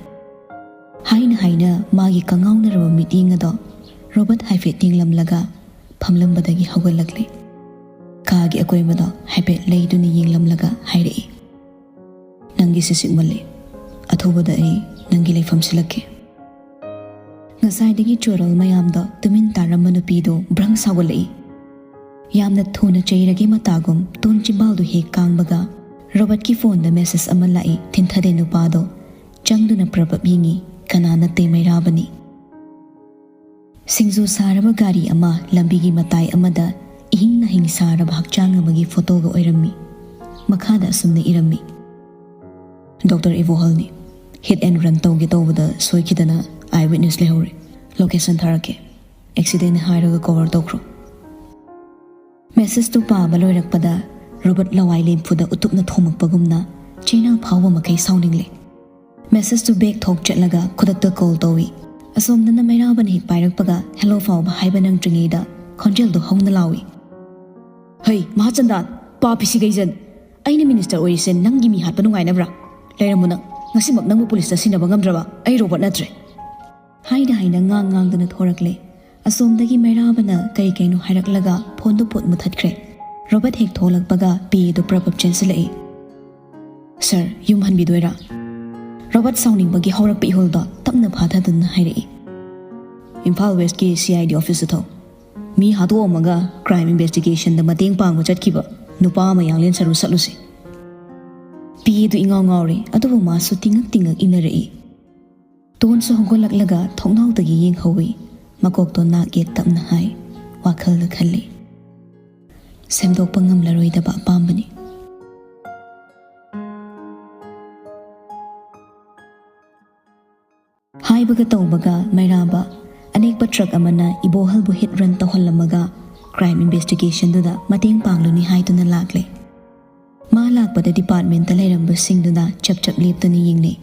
ꯍꯥꯏꯅ ꯍꯥꯏꯅ ꯃꯥꯒꯤ ꯀꯉꯥꯎꯅꯔꯕ ꯃꯤꯠꯌꯦꯡ ꯑꯗꯣ ꯔꯣꯕꯔꯠ ꯍꯥꯏꯐꯦꯠ ꯌꯦꯡꯂꯝꯂꯒ ꯐꯝꯂꯝꯕꯗꯒꯤ ꯍꯧꯒꯠꯂꯛꯂꯦ꯫ ꯀꯥꯒꯤ ꯑꯀꯣꯏꯕꯗꯣ ꯍꯥꯏꯐꯦꯠ ꯂꯩꯗꯨꯅ ꯌꯦꯡꯂꯝꯂꯒ ꯍꯥꯏꯔꯛꯏ, "ꯅꯪꯒꯤꯁꯤ ꯆꯤꯛꯃꯜꯂꯦ꯫ ꯑꯊꯨꯕꯗ ꯑꯩ ꯅꯪꯒꯤ ꯂꯩꯐꯝ ꯁꯤꯜꯂꯛꯀꯦ꯫" ꯉꯁꯥꯏꯗꯒꯤ ꯆꯣꯔꯜ ꯃꯌꯥꯝꯗꯣ ꯇꯨꯃꯤꯟ ꯇꯥꯔꯝꯕ ꯅꯨꯄꯤꯗꯣ ꯕ꯭ꯔꯪ ꯁꯥꯎꯒꯠꯂꯛꯏ꯫ ꯌꯥꯝꯅ ꯊꯨꯅ ꯆꯩꯔꯒꯦ ꯃꯇꯥꯒꯨꯝ ꯇꯣꯟ ꯆꯤꯝꯕꯥꯜꯗꯨ ꯍꯦꯛ ꯀꯥꯡꯕꯒ ꯔꯣꯕꯔꯠꯀꯤ ꯐꯣꯟꯗ ꯃꯦꯁꯦꯖ ꯑꯃ ꯂꯥꯛꯏ꯫ ꯊꯤꯟꯊꯗꯦ ꯅꯨꯄꯥꯗꯣ ꯆꯪꯗꯨꯅ ꯄ꯭ꯔꯞ ꯄ꯭ꯔꯞ ꯌꯦꯡꯉꯤ꯫ ꯀꯅꯥ ꯅꯠꯇꯦ, ꯃꯩꯔꯥꯕꯅꯤ꯫ ꯁꯤꯡꯖꯨ ꯁꯥꯔꯕ ꯒꯥꯔꯤ ꯑꯃ ꯂꯝꯕꯤꯒꯤ ꯃꯇꯥꯏ ꯑꯃꯗ ꯏꯍꯤꯡ ꯅꯥꯍꯤꯡ ꯁꯥꯔꯕ ꯍꯛꯆꯥꯡ ꯑꯃꯒꯤ ꯐꯣꯇꯣꯒ ꯑꯣꯏꯔꯝꯃꯤ꯫ ꯃꯈꯥꯗ ꯑꯁꯨꯝꯅ ꯏꯔꯝꯃꯤ: "ꯗꯣꯛꯇꯔ ꯏꯕꯣꯍꯜꯅꯤ꯫ Hit and run ꯇꯧꯒꯦ ꯇꯧꯕꯗ ꯁꯣꯏꯈꯤꯗꯅ eye witness ꯂꯩꯍꯧꯔꯦ꯫ Location ꯊꯥꯔꯛꯀꯦ꯫ Accident ꯍꯥꯏꯔꯒ cover ꯇꯧꯈ꯭ꯔꯣ"꯫ ꯃꯦꯁꯦꯖꯇꯨ ꯄꯥꯕ ꯂꯣꯏꯔꯛꯄꯗ ꯔꯣꯕꯔꯠ ꯂꯋꯥꯏ ꯂꯦꯝꯐꯨꯗ ꯎꯇꯨꯞꯅ ꯊꯣꯝꯃꯛꯄꯒꯨꯝꯅ ꯆꯦꯅꯥ ꯐꯥꯎꯕ ꯃꯈꯩ ꯁꯥꯎꯅꯤꯡꯂꯦ꯫ ꯃꯦꯁꯦꯖꯇꯨ ꯕꯦꯛ ꯊꯣꯛ ꯆꯠꯂꯒ ꯈꯨꯗꯛꯇ ꯀꯣꯜ ꯇꯧꯏ꯫ ꯑꯁꯣꯝꯗꯅ ꯃꯩꯔꯥꯕꯅ ꯍꯦꯛ ꯄꯥꯏꯔꯛꯄꯒ "ꯍꯦꯜꯂꯣ" ꯐꯥꯎꯕ ꯍꯥꯏꯕ ꯅꯪꯗ꯭ꯔꯤꯉꯩꯗ ꯈꯣꯟꯖꯦꯜꯗꯣ ꯍꯧꯅ ꯂꯥꯎꯏ: "ꯍꯩ, ꯃꯍꯥꯆꯟꯗꯥꯟ, ꯄꯥꯄꯤꯁꯤ ꯒꯩꯖꯟ, ꯑꯩꯅ ꯃꯤꯅꯤꯁꯇꯔ ꯑꯣꯏꯔꯤꯁꯦ ꯅꯪꯒꯤ ꯃꯤ ꯍꯥꯠꯄ ꯅꯨꯡꯉꯥꯏꯅꯕ꯭ꯔꯥ? ꯂꯩꯔꯝꯃꯨ ꯅꯪ, ꯉꯁꯤꯃꯛ ꯅꯪꯕꯨ ꯄꯨꯂꯤꯁꯇ ꯁꯤꯟꯅꯕ ꯉꯝꯗ꯭ꯔꯕ ꯑꯩ ꯔꯣꯕꯣꯠ ꯅꯠꯇ꯭ꯔꯦ"꯫ ꯍꯥꯏꯅ ꯍꯥꯏꯅ ꯉꯥꯡ ꯉꯥꯡꯗꯨꯅ ꯊꯣꯔꯛꯂꯦ꯫ ꯑꯁꯣꯝꯗꯒꯤ ꯃꯩꯔꯥꯕꯅ ꯀꯩ ꯀꯩꯅꯣ ꯍꯥꯏꯔꯛꯂꯒ ꯐꯣꯟꯗꯨ ꯄꯣꯠ ꯃꯨꯊꯠꯈ꯭ꯔꯦ꯫ ꯔꯣꯕꯔꯠ ꯍꯦꯛ ꯊꯣꯛꯂꯛꯄꯒ ꯄꯤ ꯑꯦꯗꯨ ꯄ꯭ꯔꯞ ꯄ꯭ꯔꯞ ꯆꯦꯟꯁꯤꯜꯂꯛꯏ꯫ "ꯁꯥꯔ, ꯌꯨꯝ ꯍꯟꯕꯤꯗꯣꯏꯔꯥ?" ꯔꯣꯕꯔꯠ ꯁꯥꯎꯅꯤꯡꯕꯒꯤ ꯍꯧꯔꯛꯄ ꯏꯍꯨꯜꯗꯣ ꯇꯞꯅ ꯐꯥꯊꯗꯨꯅ ꯍꯥꯏꯔꯛꯏ꯫ "ꯏꯝꯐꯥꯜ ꯋꯦꯁꯀꯤ ꯁꯤ ꯑꯥꯏ ꯗꯤ ꯑꯣꯐꯤꯁꯇ ꯊꯧ꯫ ꯃꯤ ꯍꯥꯠꯇꯣꯛꯑꯝꯃꯒ ꯀ꯭ꯔꯥꯏꯝ ꯏꯟꯚꯦꯁꯇꯤꯒꯦꯁꯟꯗ ꯃꯇꯦꯡ ꯄꯥꯡꯕ ꯆꯠꯈꯤꯕ ꯅꯨꯄꯥ ꯑꯃ ꯌꯥꯡꯂꯦꯟ ꯁꯔꯨ ꯆꯠꯂꯨꯁꯤ"꯫ ꯄꯤ ꯑꯦꯗꯨ ꯏꯉꯥꯎ ꯉꯥꯎꯔꯦ, ꯑꯗꯨꯕꯨ ꯃꯥꯁꯨ ꯇꯤꯡꯉꯛ ꯇꯤꯡꯉꯛ ꯏꯟꯅꯔꯛꯏ꯫ ꯇꯣꯟꯁꯨ ꯍꯧꯒꯠꯂꯛꯂꯒ ꯊꯣꯡꯅꯥꯎꯗꯒꯤ ꯌꯦꯡꯍꯧꯏ꯫ ꯃꯀꯣꯛꯇꯣ ꯅꯥꯛ ꯌꯦꯠ ꯇꯞꯅ ꯍꯥꯏ, ꯋꯥꯈꯜꯗ ꯈꯜꯂꯤ, "ꯁꯦꯝꯗꯣꯛꯄ ꯉꯝꯂꯔꯣꯏꯗꯕ ꯑꯄꯥꯝꯕꯅꯤ"꯫ ꯍꯥꯏꯕꯒ ꯇꯧꯕꯒ ꯃꯩꯔꯥꯕ ꯑꯅꯦꯛꯄ ꯇ꯭ꯔꯛ ꯑꯃꯅ ꯏꯕꯣꯍꯜꯕꯨ ꯍꯤꯠ ꯔꯟ ꯇꯧꯍꯜꯂꯝꯃꯒ ꯀ꯭ꯔꯥꯏꯝ ꯏꯟꯚꯦꯁꯇꯤꯒꯦꯁꯟꯗꯨꯗ ꯃꯇꯦꯡ ꯄꯥꯡꯂꯨꯅꯤ ꯍꯥꯏꯗꯨꯅ ꯂꯥꯛꯂꯦ꯫ ꯃꯥ ꯂꯥꯛꯄꯗ ꯗꯤꯄꯥꯔꯠꯃꯦꯟꯇ ꯂꯩꯔꯝꯕꯁꯤꯡꯗꯨꯅ ꯆꯞ ꯆꯞ ꯂꯦꯞꯇꯨꯅ ꯌꯦꯡꯅꯩ꯫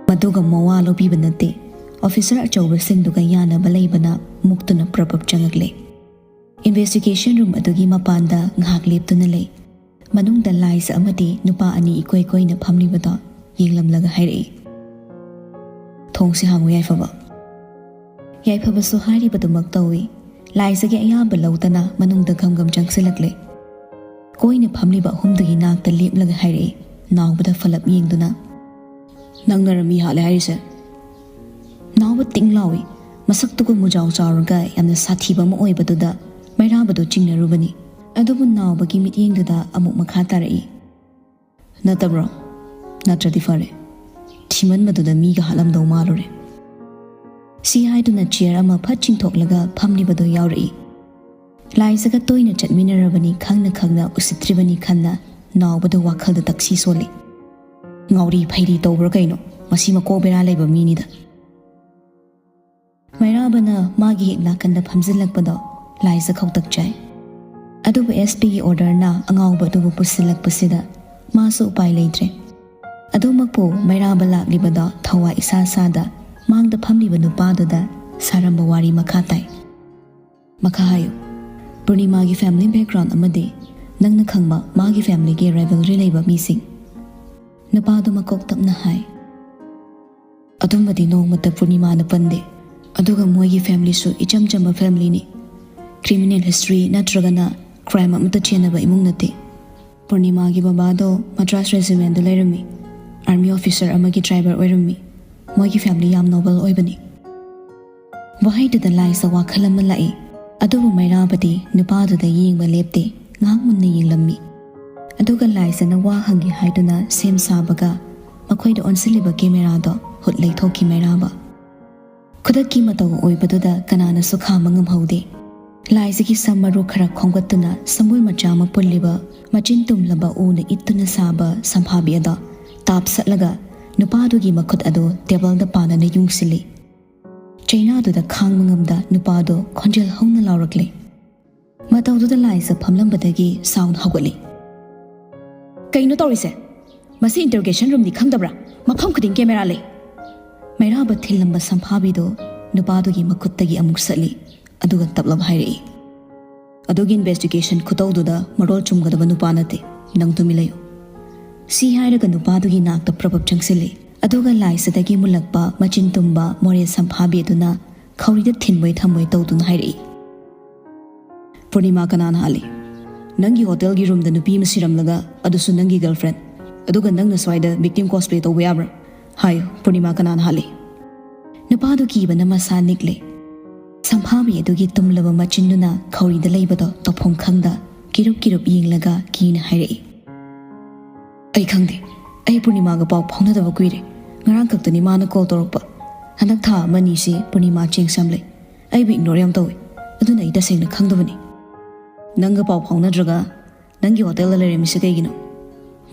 ꯃꯗꯨꯒ ꯃꯋꯥ ꯂꯧꯕꯤꯕ ꯅꯠꯇꯦ꯫ ꯑꯣꯐꯤꯁꯔ ꯑꯆꯧꯕꯁꯤꯡꯗꯨꯒ ꯌꯥꯅꯕ ꯂꯩꯕꯅ ꯃꯨꯛꯇꯨꯅ ꯄ꯭ꯔꯞ ꯄ꯭ꯔꯞ ꯆꯪꯉꯛꯂꯦ꯫ ꯏꯟꯚꯦꯁꯇꯤꯒꯦꯁꯟ ꯔꯨꯝ ꯑꯗꯨꯒꯤ ꯃꯄꯥꯟꯗ ꯉꯥꯏꯍꯥꯛ ꯂꯦꯞꯇꯨꯅ ꯂꯩ꯫ ꯃꯅꯨꯡꯗ ꯂꯥꯏꯖ ꯑꯃꯗꯤ ꯅꯨꯄꯥ ꯑꯅꯤ ꯏꯀꯣꯏ ꯀꯣꯏꯅ ꯐꯝꯂꯤꯕꯗꯣ ꯌꯦꯡꯂꯝꯂꯒ ꯍꯥꯏꯔꯛꯏ, "ꯊꯣꯡꯁꯤ ꯍꯥꯡꯉꯨ ꯌꯥꯏꯐꯕ"꯫ ꯌꯥꯏꯐꯕꯁꯨ ꯍꯥꯏꯔꯤꯕꯗꯨꯃꯛ ꯇꯧꯏ꯫ ꯂꯥꯏꯖꯒꯤ ꯑꯌꯥꯕ ꯂꯧꯗꯅ ꯃꯅꯨꯡꯗ ꯒꯝ ꯒꯝ ꯆꯪꯁꯤꯜꯂꯛꯂꯦ꯫ ꯀꯣꯏꯅ ꯐꯝꯂꯤꯕ ꯑꯍꯨꯝꯗꯨꯒꯤ ꯅꯥꯛꯇ ꯂꯦꯞꯂꯒ ꯍꯥꯏꯔꯛꯏ, ꯅꯥꯎꯕꯗ ꯐꯂꯞ ꯌꯦꯡꯗꯨꯅ, "ꯅꯪꯅꯔ ꯃꯤ ꯍꯥꯠꯂꯦ ꯍꯥꯏꯔꯤꯁꯦ?" ꯅꯥꯎꯕ ꯇꯤꯡ ꯂꯥꯎꯏ꯫ ꯃꯁꯛꯇꯨꯒ ꯃꯨꯖꯥꯎ ꯆꯥꯎꯔꯒ ꯌꯥꯝꯅ ꯁꯥꯊꯤꯕ ꯑꯃ ꯑꯣꯏꯕꯗꯨꯗ ꯃꯩꯔꯥꯕꯗꯨ ꯆꯤꯡꯅꯔꯨꯕꯅꯤ꯫ ꯑꯗꯨꯕꯨ ꯅꯥꯎꯕꯒꯤ ꯃꯤꯠꯌꯦꯡꯗꯨꯗ ꯑꯃꯨꯛ ꯃꯈꯥ ꯇꯥꯔꯛꯏ, "ꯅꯠꯇꯕ꯭ꯔꯣ? ꯅꯠꯇ꯭ꯔꯗꯤ ꯐꯔꯦ꯫ ꯊꯤꯃꯟꯕꯗꯨꯗ ꯃꯤꯒ ꯍꯥꯠꯂꯝꯗꯧ ꯃꯥꯜꯂꯨꯔꯦ꯫ ꯁꯤ ꯍꯥꯏꯗꯨꯅ ꯆꯤꯌꯔ ꯑꯃ ꯐꯠ ꯆꯤꯡꯊꯣꯛꯂꯒ ꯐꯝꯂꯤꯕꯗꯨ ꯌꯥꯎꯔꯛꯏ꯫ ꯂꯥꯏꯖꯒ ꯇꯣꯏꯅ ꯆꯠꯃꯤꯟꯅꯔꯕꯅꯤ, ꯈꯪꯅ ꯈꯪꯅ ꯎꯁꯤꯠꯇ꯭ꯔꯤꯕꯅꯤ ꯈꯟꯅ ꯅꯥꯎꯕꯗꯨ ꯋꯥꯈꯜꯗ ꯇꯛꯁꯤ ꯁꯣꯜꯂꯤ꯫ "ꯉꯥꯎꯔꯤ ꯐꯩꯔꯤ ꯇꯧꯕ꯭ꯔꯥ ꯀꯩꯅꯣ? ꯃꯁꯤ ꯃꯀꯣꯛ ꯕꯦꯔꯥ ꯂꯩꯕ ꯃꯤꯅꯤꯗ꯫" ꯃꯩꯔꯥꯕꯅ ꯃꯥꯒꯤ ꯍꯦꯛ ꯅꯥꯀꯟꯗ ꯐꯝꯖꯤꯜꯂꯛꯄꯗꯣ ꯂꯥꯏꯖ ꯈꯧꯇꯛ ꯆꯥꯏ꯫ ꯑꯗꯨꯕꯨ ꯑꯦꯁ ꯄꯤꯒꯤ ꯑꯣꯔꯗꯔꯅ ꯑꯉꯥꯎꯕ ꯑꯗꯨꯕꯨ ꯄꯨꯁꯤꯜꯂꯛꯄꯁꯤꯗ ꯃꯥꯁꯨ ꯎꯄꯥꯏ ꯂꯩꯇ꯭ꯔꯦ꯫ ꯑꯗꯨꯃꯛꯄꯨ ꯃꯩꯔꯥꯕ ꯂꯥꯛꯂꯤꯕꯗꯣ ꯊꯋꯥ ꯏꯁꯥ ꯁꯥꯗ ꯃꯥꯡꯗ ꯐꯝꯂꯤꯕ ꯅꯨꯄꯥꯗꯨꯗ ꯁꯥꯔꯝꯕ ꯋꯥꯔꯤ ꯃꯈꯥ ꯇꯥꯏ꯫ ꯃꯈꯥ ꯍꯥꯏꯌꯨ꯫ ꯄꯨꯔꯅꯤꯃꯥꯒꯤ ꯐꯦꯃꯤꯂꯤ ꯕꯦꯛꯒ꯭ꯔꯥꯎꯟ ꯑꯃꯗꯤ ꯅꯪꯅ ꯈꯪꯕ ꯃꯥꯒꯤ ꯐꯦꯃꯤꯂꯤꯒꯤ ꯔꯥꯏꯚꯜꯔꯤ ꯂꯩꯕ ꯃꯤꯁꯤꯡ꯫ ꯅꯨꯄꯥꯗꯨ ꯃꯀꯣꯛ ꯇꯞꯅ ꯍꯥꯏ꯫ ꯑꯗꯨꯝꯕꯗꯤ ꯅꯣꯡꯃꯇ ꯄꯨꯔꯅꯤꯃꯥꯅ ꯄꯟꯗꯦ꯫ ꯑꯗꯨꯒ ꯃꯣꯏꯒꯤ ꯐꯦꯃꯤꯂꯤꯁꯨ ꯏꯆꯝ ꯆꯝꯕ ꯐꯦꯃꯤꯂꯤꯅꯤ꯫ ꯀ꯭ꯔꯤꯃꯤꯅꯦꯜ ꯍꯤꯁꯇ꯭ꯔꯤ ꯅꯠꯇ꯭ꯔꯒꯅ ꯀ꯭ꯔꯥꯏꯝ ꯑꯃꯠꯇ ꯆꯦꯟꯅꯕ ꯏꯃꯨꯡ ꯅꯠꯇꯦ꯫ ꯄꯨꯔꯅꯤꯃꯥꯒꯤ ꯕꯕꯥꯗꯣ ꯃꯗ꯭ꯔꯥꯁ ꯔꯦꯖꯤꯃꯦꯟꯗ ꯂꯩꯔꯝꯃꯤ, ꯑꯥꯔꯃꯤ ꯑꯣꯐꯤꯁꯔ ꯑꯃꯒꯤ ꯗ꯭ꯔꯥꯏꯚꯔ ꯑꯣꯏꯔꯝꯃꯤ꯫ ꯃꯣꯏꯒꯤ ꯐꯦꯃꯤꯂꯤ ꯌꯥꯝ ꯅꯣꯕꯜ ꯑꯣꯏꯕꯅꯤ꯫ ꯋꯥꯍꯩꯗꯨꯗ ꯂꯥꯏꯖ ꯋꯥꯈꯜ ꯑꯃ ꯂꯥꯛꯏ꯫ ꯑꯗꯨꯕꯨ ꯃꯩꯔꯥꯕꯗꯤ ꯅꯨꯄꯥꯗꯨꯗ ꯌꯦꯡꯕ ꯂꯦꯞꯇꯦ, ꯉꯥꯏꯍꯥꯛ ꯃꯨꯟꯅ ꯌꯦꯡꯂꯝꯃꯤ꯫ ꯑꯗꯨꯒ ꯂꯥꯏꯖꯅ ꯋꯥ ꯍꯪꯒꯦ ꯍꯥꯏꯗꯨꯅ ꯁꯦꯝ ꯁꯥꯕꯒ ꯃꯈꯣꯏꯗ ꯑꯣꯟꯁꯤꯜꯂꯤꯕ ꯀꯦꯃꯦꯔꯥꯗꯣ ꯍꯨꯠ ꯂꯩꯊꯣꯛꯈꯤ ꯃꯩꯔꯥꯕ꯫ ꯈꯨꯗꯛꯀꯤ ꯃꯇꯧ ꯑꯣꯏꯕꯗꯨꯗ ꯀꯅꯥꯅꯁꯨ ꯈꯥꯝꯕ ꯉꯝꯍꯧꯗꯦ꯫ ꯂꯥꯏꯖꯒꯤ ꯁꯝ ꯃꯔꯨ ꯈꯔ ꯈꯣꯝꯒꯠꯇꯨꯅ ꯁꯝꯕꯨꯜ ꯃꯆꯥ ꯑꯃ ꯄꯨꯜꯂꯤꯕ ꯃꯆꯤꯟ ꯇꯨꯝꯂꯕ ꯎꯅ ꯏꯠꯇꯨꯅ ꯁꯥꯕ ꯁꯝꯐꯥꯕꯤ ꯑꯗꯣ ꯇꯥꯞꯁꯠꯂꯒ ꯅꯨꯄꯥꯗꯨꯒꯤ ꯃꯈꯨꯠ ꯑꯗꯨ ꯇꯦꯕꯜꯗ ꯄꯥꯟꯅꯅ ꯌꯨꯡꯁꯤꯜꯂꯤ꯫ ꯆꯩꯅꯥꯗꯨꯗ ꯈꯥꯡꯕ ꯉꯝꯗ ꯅꯨꯄꯥꯗꯣ ꯈꯣꯟꯖꯦꯜ ꯍꯧꯅ ꯂꯥꯎꯔꯛꯂꯦ꯫ ꯃꯇꯧꯗꯨꯗ ꯂꯥꯏꯖ ꯐꯝꯂꯝꯕꯗꯒꯤ ꯁꯥꯎꯟ ꯍꯧꯒꯠꯂꯤ꯫ "ꯀꯩꯅꯣ ꯇꯧꯔꯤꯁꯦ? ꯃꯁꯤ ꯏꯟꯇꯔꯣꯒꯦꯁꯟ ꯔꯨꯝꯅꯤ ꯈꯪꯗꯕ꯭ꯔꯥ? ꯃꯐꯝ ꯈꯨꯗꯤꯡ ꯀꯦꯃꯦꯔꯥ ꯂꯩ꯫" ꯃꯩꯔꯥꯕ ꯊꯤꯜꯂꯝꯕ ꯁꯝꯐꯥꯕꯤꯗꯣ ꯅꯨꯄꯥꯗꯨꯒꯤ ꯃꯈꯨꯠꯇꯒꯤ ꯑꯃꯨꯛ ꯁꯠꯂꯤ, ꯑꯗꯨꯒ ꯇꯞꯂꯞ ꯍꯥꯏꯔꯛꯏ, "ꯑꯗꯨꯒꯤ ꯏꯟꯚꯦꯁꯇꯤꯒꯦꯁꯟ ꯈꯨꯇꯧꯗꯨꯗ ꯃꯔꯣꯜ ꯆꯨꯝꯒꯗꯕ ꯅꯨꯄꯥ ꯅꯠꯇꯦ꯫ ꯅꯪ ꯇꯨꯃꯤꯟ ꯂꯩꯌꯨ꯫" ꯁꯤ ꯍꯥꯏꯔꯒ ꯅꯨꯄꯥꯗꯨꯒꯤ ꯅꯥꯛꯇ ꯄ꯭ꯔꯞ ꯄ꯭ꯔꯞ ꯆꯪꯁꯤꯜꯂꯤ, ꯑꯗꯨꯒ ꯂꯥꯏꯖꯗꯒꯤ ꯃꯨꯜꯂꯛꯄ ꯃꯆꯤꯟ ꯇꯨꯝꯕ ꯃꯣꯔꯦ ꯁꯝꯐꯥꯕꯤ ꯑꯗꯨꯅ ꯈꯧꯔꯤꯗ ꯊꯤꯟꯕꯣꯏ ꯊꯝꯕꯣꯏ ꯇꯧꯗꯨꯅ ꯍꯥꯏꯔꯛꯏ, "ꯄꯨꯔꯅꯤꯃꯥ ꯀꯅꯥꯅ ꯍꯥꯠꯂꯤ? ꯅꯪꯒꯤ ꯍꯣꯇꯦꯜꯒꯤ ꯔꯨꯝꯗ ꯅꯨꯄꯤ ꯑꯃ ꯁꯤꯔꯝꯂꯒ, ꯑꯗꯨꯁꯨ ꯅꯪꯒꯤ ꯒꯔꯜꯐ꯭ꯔꯦꯟ, ꯑꯗꯨꯒ ꯅꯪꯅ ꯁ꯭ꯋꯥꯏꯗ ꯚꯤꯛꯇꯤꯝ ꯀꯣꯁꯄ꯭ꯂꯦ ꯇꯧꯕ ꯌꯥꯕ꯭ꯔꯥ? ꯍꯥꯏꯌꯨ, ꯄꯨꯔꯅꯤꯃꯥ ꯀꯅꯥꯅ ꯍꯥꯠꯂꯤ?" ꯅꯨꯄꯥꯗꯨ ꯀꯤꯕꯅ ꯃꯁꯥ ꯅꯤꯛꯂꯦ꯫ ꯁꯝꯐꯥꯕꯤ ꯑꯗꯨꯒꯤ ꯇꯨꯝꯂꯕ ꯃꯆꯤꯟꯗꯨꯅ ꯈꯧꯔꯤꯗ ꯂꯩꯕꯗꯣ ꯇꯧꯐꯝ ꯈꯪꯗ ꯀꯤꯔꯨꯞ ꯀꯤꯔꯨꯞ ꯌꯦꯡꯂꯒ ꯀꯤꯅ ꯍꯥꯏꯔꯛꯏ, "ꯑꯩ ꯈꯪꯗꯦ꯫ ꯑꯩ ꯄꯨꯔꯅꯤꯃꯥꯒ ꯄꯥꯎ ꯐꯥꯎꯅꯗꯕ ꯀꯨꯏꯔꯦ꯫ ꯉꯔꯥꯡ ꯈꯛꯇꯅꯤ ꯃꯥꯅ ꯀꯣꯜ ꯇꯧꯔꯛꯄ꯫ ꯍꯟꯗꯛ ꯊꯥ ꯑꯃꯅꯤꯁꯤ ꯄꯨꯔꯅꯤꯃꯥ ꯆꯦꯡ ꯁꯝ ꯂꯩ꯫ ꯑꯩꯕꯨ ꯏꯒꯅꯣꯔ ꯌꯥꯝ ꯇꯧꯏ꯫ ꯑꯗꯨꯅ ꯑꯩ ꯇꯁꯦꯡꯅ ꯈꯪꯗꯕꯅꯤ꯫ ꯅꯪꯒ ꯄꯥꯎ ꯐꯥꯎꯅꯗ꯭ꯔꯒ ꯅꯪꯒꯤ ꯍꯣꯇꯦꯜꯗ ꯂꯩꯔꯝꯃꯤꯁꯦ ꯀꯩꯒꯤꯅꯣ?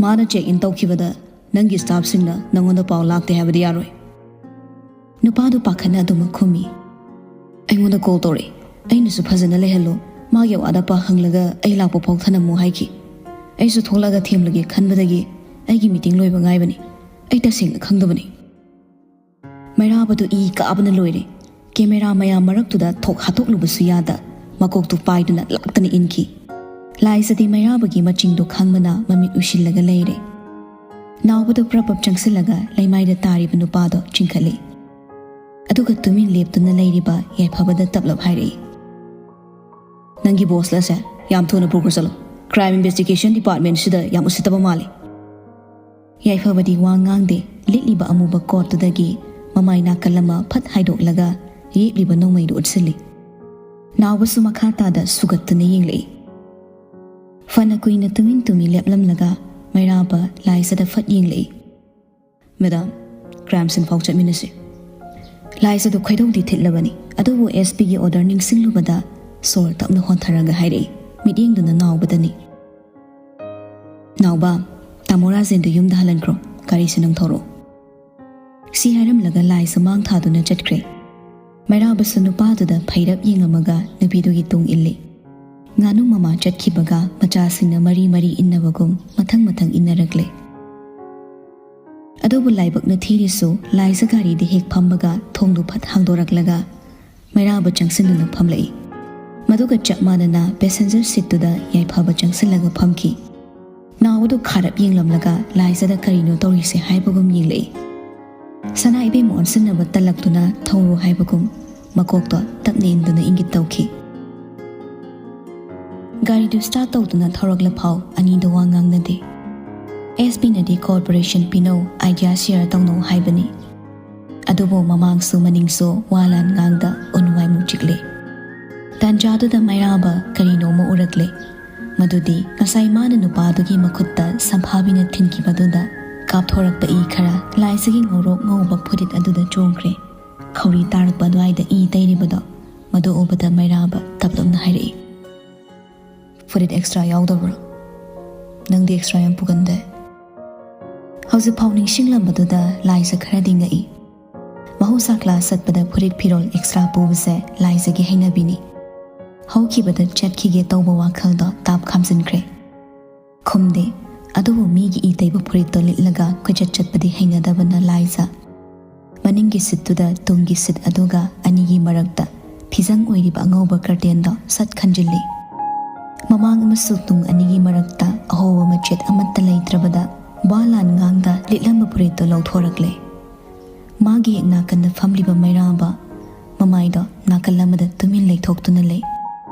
ꯃꯥꯅ ꯆꯦꯛ ꯏꯟ ꯇꯧꯈꯤꯕꯗ ꯅꯪꯒꯤ ꯁ꯭ꯇꯥꯐꯁꯤꯡꯅ ꯅꯪꯉꯣꯟꯗ ꯄꯥꯎ ꯂꯥꯛꯇꯦ ꯍꯥꯏꯕꯗꯤ ꯌꯥꯔꯣꯏ꯫ ꯅꯨꯄꯥꯗꯨ ꯄꯥꯈꯠꯅ ꯑꯗꯨꯃꯛ ꯈꯨꯝꯃꯤ꯫ ꯑꯩꯉꯣꯟꯗ ꯀꯣꯜ ꯇꯧꯔꯛꯏ꯫ ꯑꯩꯅꯁꯨ ꯐꯖꯅ ꯂꯩꯍꯜꯂꯣ, ꯃꯥꯒꯤ ꯑꯋꯥꯠ ꯑꯄꯥ ꯍꯪꯂꯒ ꯑꯩ ꯂꯥꯛꯄ ꯐꯥꯎ ꯊꯅꯝꯃꯨ ꯍꯥꯏꯈꯤ꯫ ꯑꯩꯁꯨ ꯊꯣꯛꯂꯛꯑꯒ ꯊꯦꯝꯂꯒꯦ ꯈꯟꯕꯗꯒꯤ ꯑꯩꯒꯤ ꯃꯤꯇꯤꯡ ꯂꯣꯏꯕ ꯉꯥꯏꯕꯅꯤ꯫ ꯑꯩ ꯇꯁꯦꯡꯅ ꯈꯪꯗꯕꯅꯤ꯫ ꯃꯩꯔꯥꯕꯗꯨ ꯏ ꯀꯥꯕꯅ ꯂꯣꯏꯔꯦ꯫ ꯀꯦꯃꯦꯔꯥ ꯃꯌꯥꯝ ꯃꯔꯛꯇꯨꯗ ꯊꯣꯛ ꯍꯥꯠꯇꯣꯛꯂꯨꯕꯁꯨ ꯌꯥꯗ ꯃꯀꯣꯛꯇꯨ ꯄꯥꯏꯗꯨꯅ ꯂꯥꯛꯇꯅ ꯏꯟꯈꯤ꯫ ꯂꯥꯏꯖꯗꯤ ꯃꯩꯔꯥꯕꯒꯤ ꯃꯆꯤꯡꯗꯨ ꯈꯪꯕꯅ ꯃꯃꯤꯠ ꯎꯏꯁꯤꯜꯂꯒ ꯂꯩꯔꯦ꯫ ꯅꯥꯎꯕꯗꯨ ꯄ꯭ꯔꯞ ꯄ꯭ꯔꯞ ꯆꯪꯁꯤꯜꯂꯒ ꯂꯩꯃꯥꯏꯗ ꯇꯥꯔꯤꯕ ꯅꯨꯄꯥꯗꯣ ꯆꯤꯡꯈꯠꯂꯤ꯫ ꯑꯗꯨꯒ ꯇꯨꯃꯤꯟ ꯂꯦꯞꯇꯨꯅ ꯂꯩꯔꯤꯕ ꯌꯥꯏꯐꯕꯗ ꯇꯞꯂꯞ ꯍꯥꯏꯔꯛꯏ, "ꯅꯪꯒꯤ ꯕꯣꯁꯂꯁꯦ ꯌꯥꯝ ꯊꯨꯅ ꯄꯨꯈ꯭ꯔ ꯆꯠꯂꯣ꯫ ꯀ꯭ꯔꯥꯏꯝ ꯏꯟꯚꯦꯁꯇꯤꯒꯦꯁꯟ ꯗꯤꯄꯥꯔꯠꯃꯦꯟꯁꯤꯗ ꯌꯥꯝ ꯎꯁꯤꯠꯇꯕ ꯃꯥꯜꯂꯤ꯫" ꯌꯥꯏꯐꯕꯗꯤ ꯋꯥ ꯉꯥꯡꯗꯦ꯫ ꯂꯤꯠꯂꯤꯕ ꯑꯃꯨꯕ ꯀꯣꯠꯇꯨꯗꯒꯤ ꯃꯃꯥꯏ ꯅꯥꯀꯜ ꯑꯃ ꯐꯠ ꯍꯥꯏꯗꯣꯛꯂꯒ ꯌꯦꯛꯂꯤꯕ ꯅꯣꯡꯃꯩꯗꯨ ꯎꯠꯁꯤꯜꯂꯤ꯫ ꯅꯥꯎꯕꯁꯨ ꯃꯈꯥ ꯇꯥꯗ ꯁꯨꯒꯠꯇꯨꯅ ꯌꯦꯡꯂꯛꯏ꯫ ꯐꯅ ꯀꯨꯏꯅ ꯇꯨꯃꯤꯟ ꯇꯨꯃꯤꯟ ꯂꯦꯞꯂꯝꯂꯒ ꯃꯩꯔꯥꯕ ꯂꯥꯏꯖꯗ ꯐꯠ ꯌꯦꯡꯂꯛꯏ꯫ "ꯃꯦꯗꯥꯝ, ꯀ꯭ꯔꯥꯏꯝ ꯁꯤꯟ ꯐꯥꯎ ꯆꯠꯃꯤꯟꯅꯁꯤ꯫" ꯂꯥꯏꯖꯗꯨ ꯈꯣꯏꯗꯧꯗꯤ ꯊꯤꯠꯂꯕꯅꯤ, ꯑꯗꯨꯕꯨ ꯑꯦꯁ ꯄꯤꯒꯤ ꯑꯣꯔꯗꯔ ꯅꯤꯡꯁꯤꯡꯂꯨꯕꯗ ꯁꯣꯔ ꯇꯞꯅ ꯍꯣꯟꯊꯔꯒ ꯍꯥꯏꯔꯛꯏ, ꯃꯤꯠꯌꯦꯡꯗꯨꯅ ꯅꯥꯎꯕꯗꯅꯤ꯫ "ꯅꯥꯎꯕ, ꯇꯥꯃꯣ ꯔꯥꯖꯦꯟꯗꯨ ꯌꯨꯝꯗ ꯍꯜꯍꯟꯈ꯭ꯔꯣ, ꯒꯥꯔꯤꯁꯦ ꯅꯪ ꯊꯧꯔꯛꯑꯣ꯫" ꯁꯤ ꯍꯥꯏꯔꯝꯂꯒ ꯂꯥꯏꯖ ꯃꯥꯡ ꯊꯥꯗꯨꯅ ꯆꯠꯈ꯭ꯔꯦ꯫ ꯃꯩꯔꯥꯕꯁꯨ ꯅꯨꯄꯥꯗꯨꯗ ꯐꯩꯔꯞ ꯌꯦꯡꯂꯝꯃꯒ ꯅꯨꯄꯤꯗꯨꯒꯤ ꯇꯨꯡ ꯏꯜꯂꯤ꯫ ꯉꯥꯅꯨ ꯃꯃꯥ ꯆꯠꯈꯤꯕꯒ ꯃꯆꯥꯁꯤꯡꯅ ꯃꯔꯤ ꯃꯔꯤ ꯏꯟꯅꯕꯒꯨꯝ ꯃꯊꯪ ꯃꯊꯪ ꯏꯟꯅꯔꯛꯂꯦ꯫ ꯑꯗꯨꯕꯨ ꯂꯥꯏꯕꯛꯅ ꯊꯤꯔꯤꯁꯨ ꯂꯥꯏꯖ ꯒꯥꯔꯤꯗ ꯍꯦꯛ ꯐꯝꯕꯒ ꯊꯣꯡꯗꯨ ꯐꯠ ꯍꯥꯡꯗꯣꯔꯛꯂꯒ ꯃꯩꯔꯥꯕ ꯆꯪꯁꯤꯟꯗꯨꯅ ꯐꯝꯂꯛꯏ꯫ ꯃꯗꯨꯒ ꯆꯞ ꯃꯥꯟꯅꯅ ꯄꯦꯁꯦꯟꯖꯔ ꯁꯤꯠꯇꯨꯗ ꯌꯥꯏꯐꯕ ꯆꯪꯁꯤꯜꯂꯒ ꯐꯝꯈꯤ꯫ ꯅꯥꯎꯕꯗꯨ ꯈꯥꯔꯞ ꯌꯦꯡꯂꯝꯂꯒ ꯂꯥꯏꯖꯗ ꯀꯔꯤꯅꯣ ꯇꯧꯔꯤꯁꯦ ꯍꯥꯏꯕꯒꯨꯝ ꯌꯦꯡꯂꯛꯏ꯫ ꯁꯅꯥ ꯏꯕꯦꯝꯃ ꯑꯣꯟꯁꯤꯟꯅꯕ ꯇꯜꯂꯛꯇꯨꯅ ꯊꯧꯔꯣ ꯍꯥꯏꯕꯒꯨꯝ ꯃꯀꯣꯛꯇꯣ ꯇꯞꯅ ꯏꯟꯗꯨꯅ ꯏꯪꯒꯤꯠ ꯇꯧꯈꯤ꯫ ꯒꯥꯔꯤꯗꯨ ꯁ꯭ꯇꯥꯔꯠ ꯇꯧꯗꯨꯅ ꯊꯧꯔꯛꯂ ꯐꯥꯎ ꯑꯅꯤꯗꯣ ꯋꯥ ꯉꯥꯡꯅꯗꯦ꯫ ꯑꯦꯁ ꯄꯤꯅꯗꯤ ꯀꯣꯑꯣꯄꯔꯦꯁꯟ ꯄꯤꯅꯧ, ꯑꯥꯏꯗꯤꯌꯥ ꯁꯤꯌꯔ ꯇꯧꯅꯧ ꯍꯥꯏꯕꯅꯤ꯫ ꯑꯗꯨꯕꯨ ꯃꯃꯥꯡꯁꯨ ꯃꯅꯤꯡꯁꯨ ꯋꯥ ꯂꯥꯟ ꯉꯥꯡꯗ ꯎꯟ ꯋꯥꯏꯃꯨꯛ ꯆꯤꯛꯂꯦ꯫ ꯇꯥꯟꯖꯥꯗꯨꯗ ꯃꯩꯔꯥꯕ ꯀꯔꯤꯅꯣꯃ ꯎꯔꯛꯂꯦ꯫ ꯃꯗꯨꯗꯤ ꯉꯁꯥꯏ ꯃꯥꯅ ꯅꯨꯄꯥꯗꯨꯒꯤ ꯃꯈꯨꯠꯇ ꯁꯝꯐꯥꯕꯤꯅ ꯊꯤꯟꯈꯤꯕꯗꯨꯗ ꯀꯥꯞꯊꯣꯔꯛꯄ ꯏ ꯈꯔ ꯂꯥꯏꯖꯒꯤ ꯉꯧꯔꯣꯛ ꯉꯧꯕ ꯐꯨꯔꯤꯠ ꯑꯗꯨꯗ ꯆꯣꯡꯈ꯭ꯔꯦ꯫ ꯈꯧꯔꯤ ꯇꯥꯔꯛꯄ ꯑꯗꯨꯋꯥꯏꯗ ꯏ ꯇꯩꯔꯤꯕꯗꯣ ꯃꯗꯨ ꯎꯕꯗ ꯃꯩꯔꯥꯕ ꯇꯞꯂꯞꯅ ꯍꯥꯏꯔꯛꯏ, "ꯐꯨꯔꯤꯠ ꯑꯦꯛꯁꯇ꯭ꯔꯥ ꯌꯥꯎꯗꯕ꯭ꯔꯣ? ꯅꯪꯗꯤ ꯑꯦꯛꯁꯇ꯭ꯔꯥ ꯌꯥꯝ ꯄꯨꯒꯟꯗꯦ?" ꯍꯧꯖꯤꯛꯐꯥꯎ ꯅꯤꯡꯁꯤꯡꯂꯝꯕꯗꯨꯗ ꯂꯥꯏꯖ ꯈꯔꯗꯤ ꯉꯛꯏ꯫ ꯃꯍꯧꯁꯥ ꯀ꯭ꯂꯥꯁ ꯆꯠꯄꯗ ꯐꯨꯔꯤꯠ ꯐꯤꯔꯣꯜ ꯑꯦꯛꯁꯇ꯭ꯔꯥ ꯄꯨꯕꯁꯦ ꯂꯥꯏꯖꯒꯤ ꯍꯩꯅꯕꯤꯅꯤ꯫ ꯍꯧꯈꯤꯕꯗ ꯆꯠꯈꯤꯒꯦ ꯇꯧꯕ ꯋꯥꯈꯜꯗꯣ ꯇꯥꯞ ꯈꯥꯝꯖꯤꯟꯈ꯭ꯔꯦ꯫ ꯈꯨꯝꯗꯦ꯫ ꯑꯗꯨꯕꯨ ꯃꯤꯒꯤ ꯏ ꯇꯩꯕ ꯐꯨꯔꯤꯠꯇꯣ ꯂꯤꯠꯂꯒ ꯀꯣꯏꯆꯠ ꯆꯠꯄꯗꯤ ꯍꯩꯅꯗꯕꯅ ꯂꯥꯏꯖ ꯃꯅꯤꯡꯒꯤ ꯁꯤꯠꯇꯨꯗ ꯇꯨꯡꯒꯤ ꯁꯤꯠ ꯑꯗꯨꯒ ꯑꯅꯤꯒꯤ ꯃꯔꯛꯇ ꯐꯤꯖꯪ ꯑꯣꯏꯔꯤꯕ ꯑꯉꯧꯕ ꯀꯔꯇꯦꯟꯗꯣ ꯁꯠ ꯈꯟꯖꯤꯜꯂꯤ꯫ ꯃꯃꯥꯡ ꯑꯃꯁꯨꯡ ꯇꯨꯡ ꯑꯅꯤꯒꯤ ꯃꯔꯛꯇ ꯑꯍꯣꯕ ꯃꯆꯦꯠ ꯑꯃꯠꯇ ꯂꯩꯇ꯭ꯔꯕꯗ ꯋꯥ ꯂꯥꯟ ꯉꯥꯡꯗ ꯂꯤꯠꯂꯝꯕ ꯐꯨꯔꯤꯠꯇꯣ ꯂꯧꯊꯣꯔꯛꯂꯦ꯫ ꯃꯥꯒꯤ ꯍꯦꯛ ꯅꯥꯀꯟꯗ ꯐꯝꯂꯤꯕ ꯃꯩꯔꯥꯕ ꯃꯃꯥꯏꯗꯣ ꯅꯥꯀꯜ ꯑꯃꯗ ꯇꯨꯃꯤꯟ ꯂꯩꯊꯣꯛꯇꯨꯅ ꯂꯩ꯫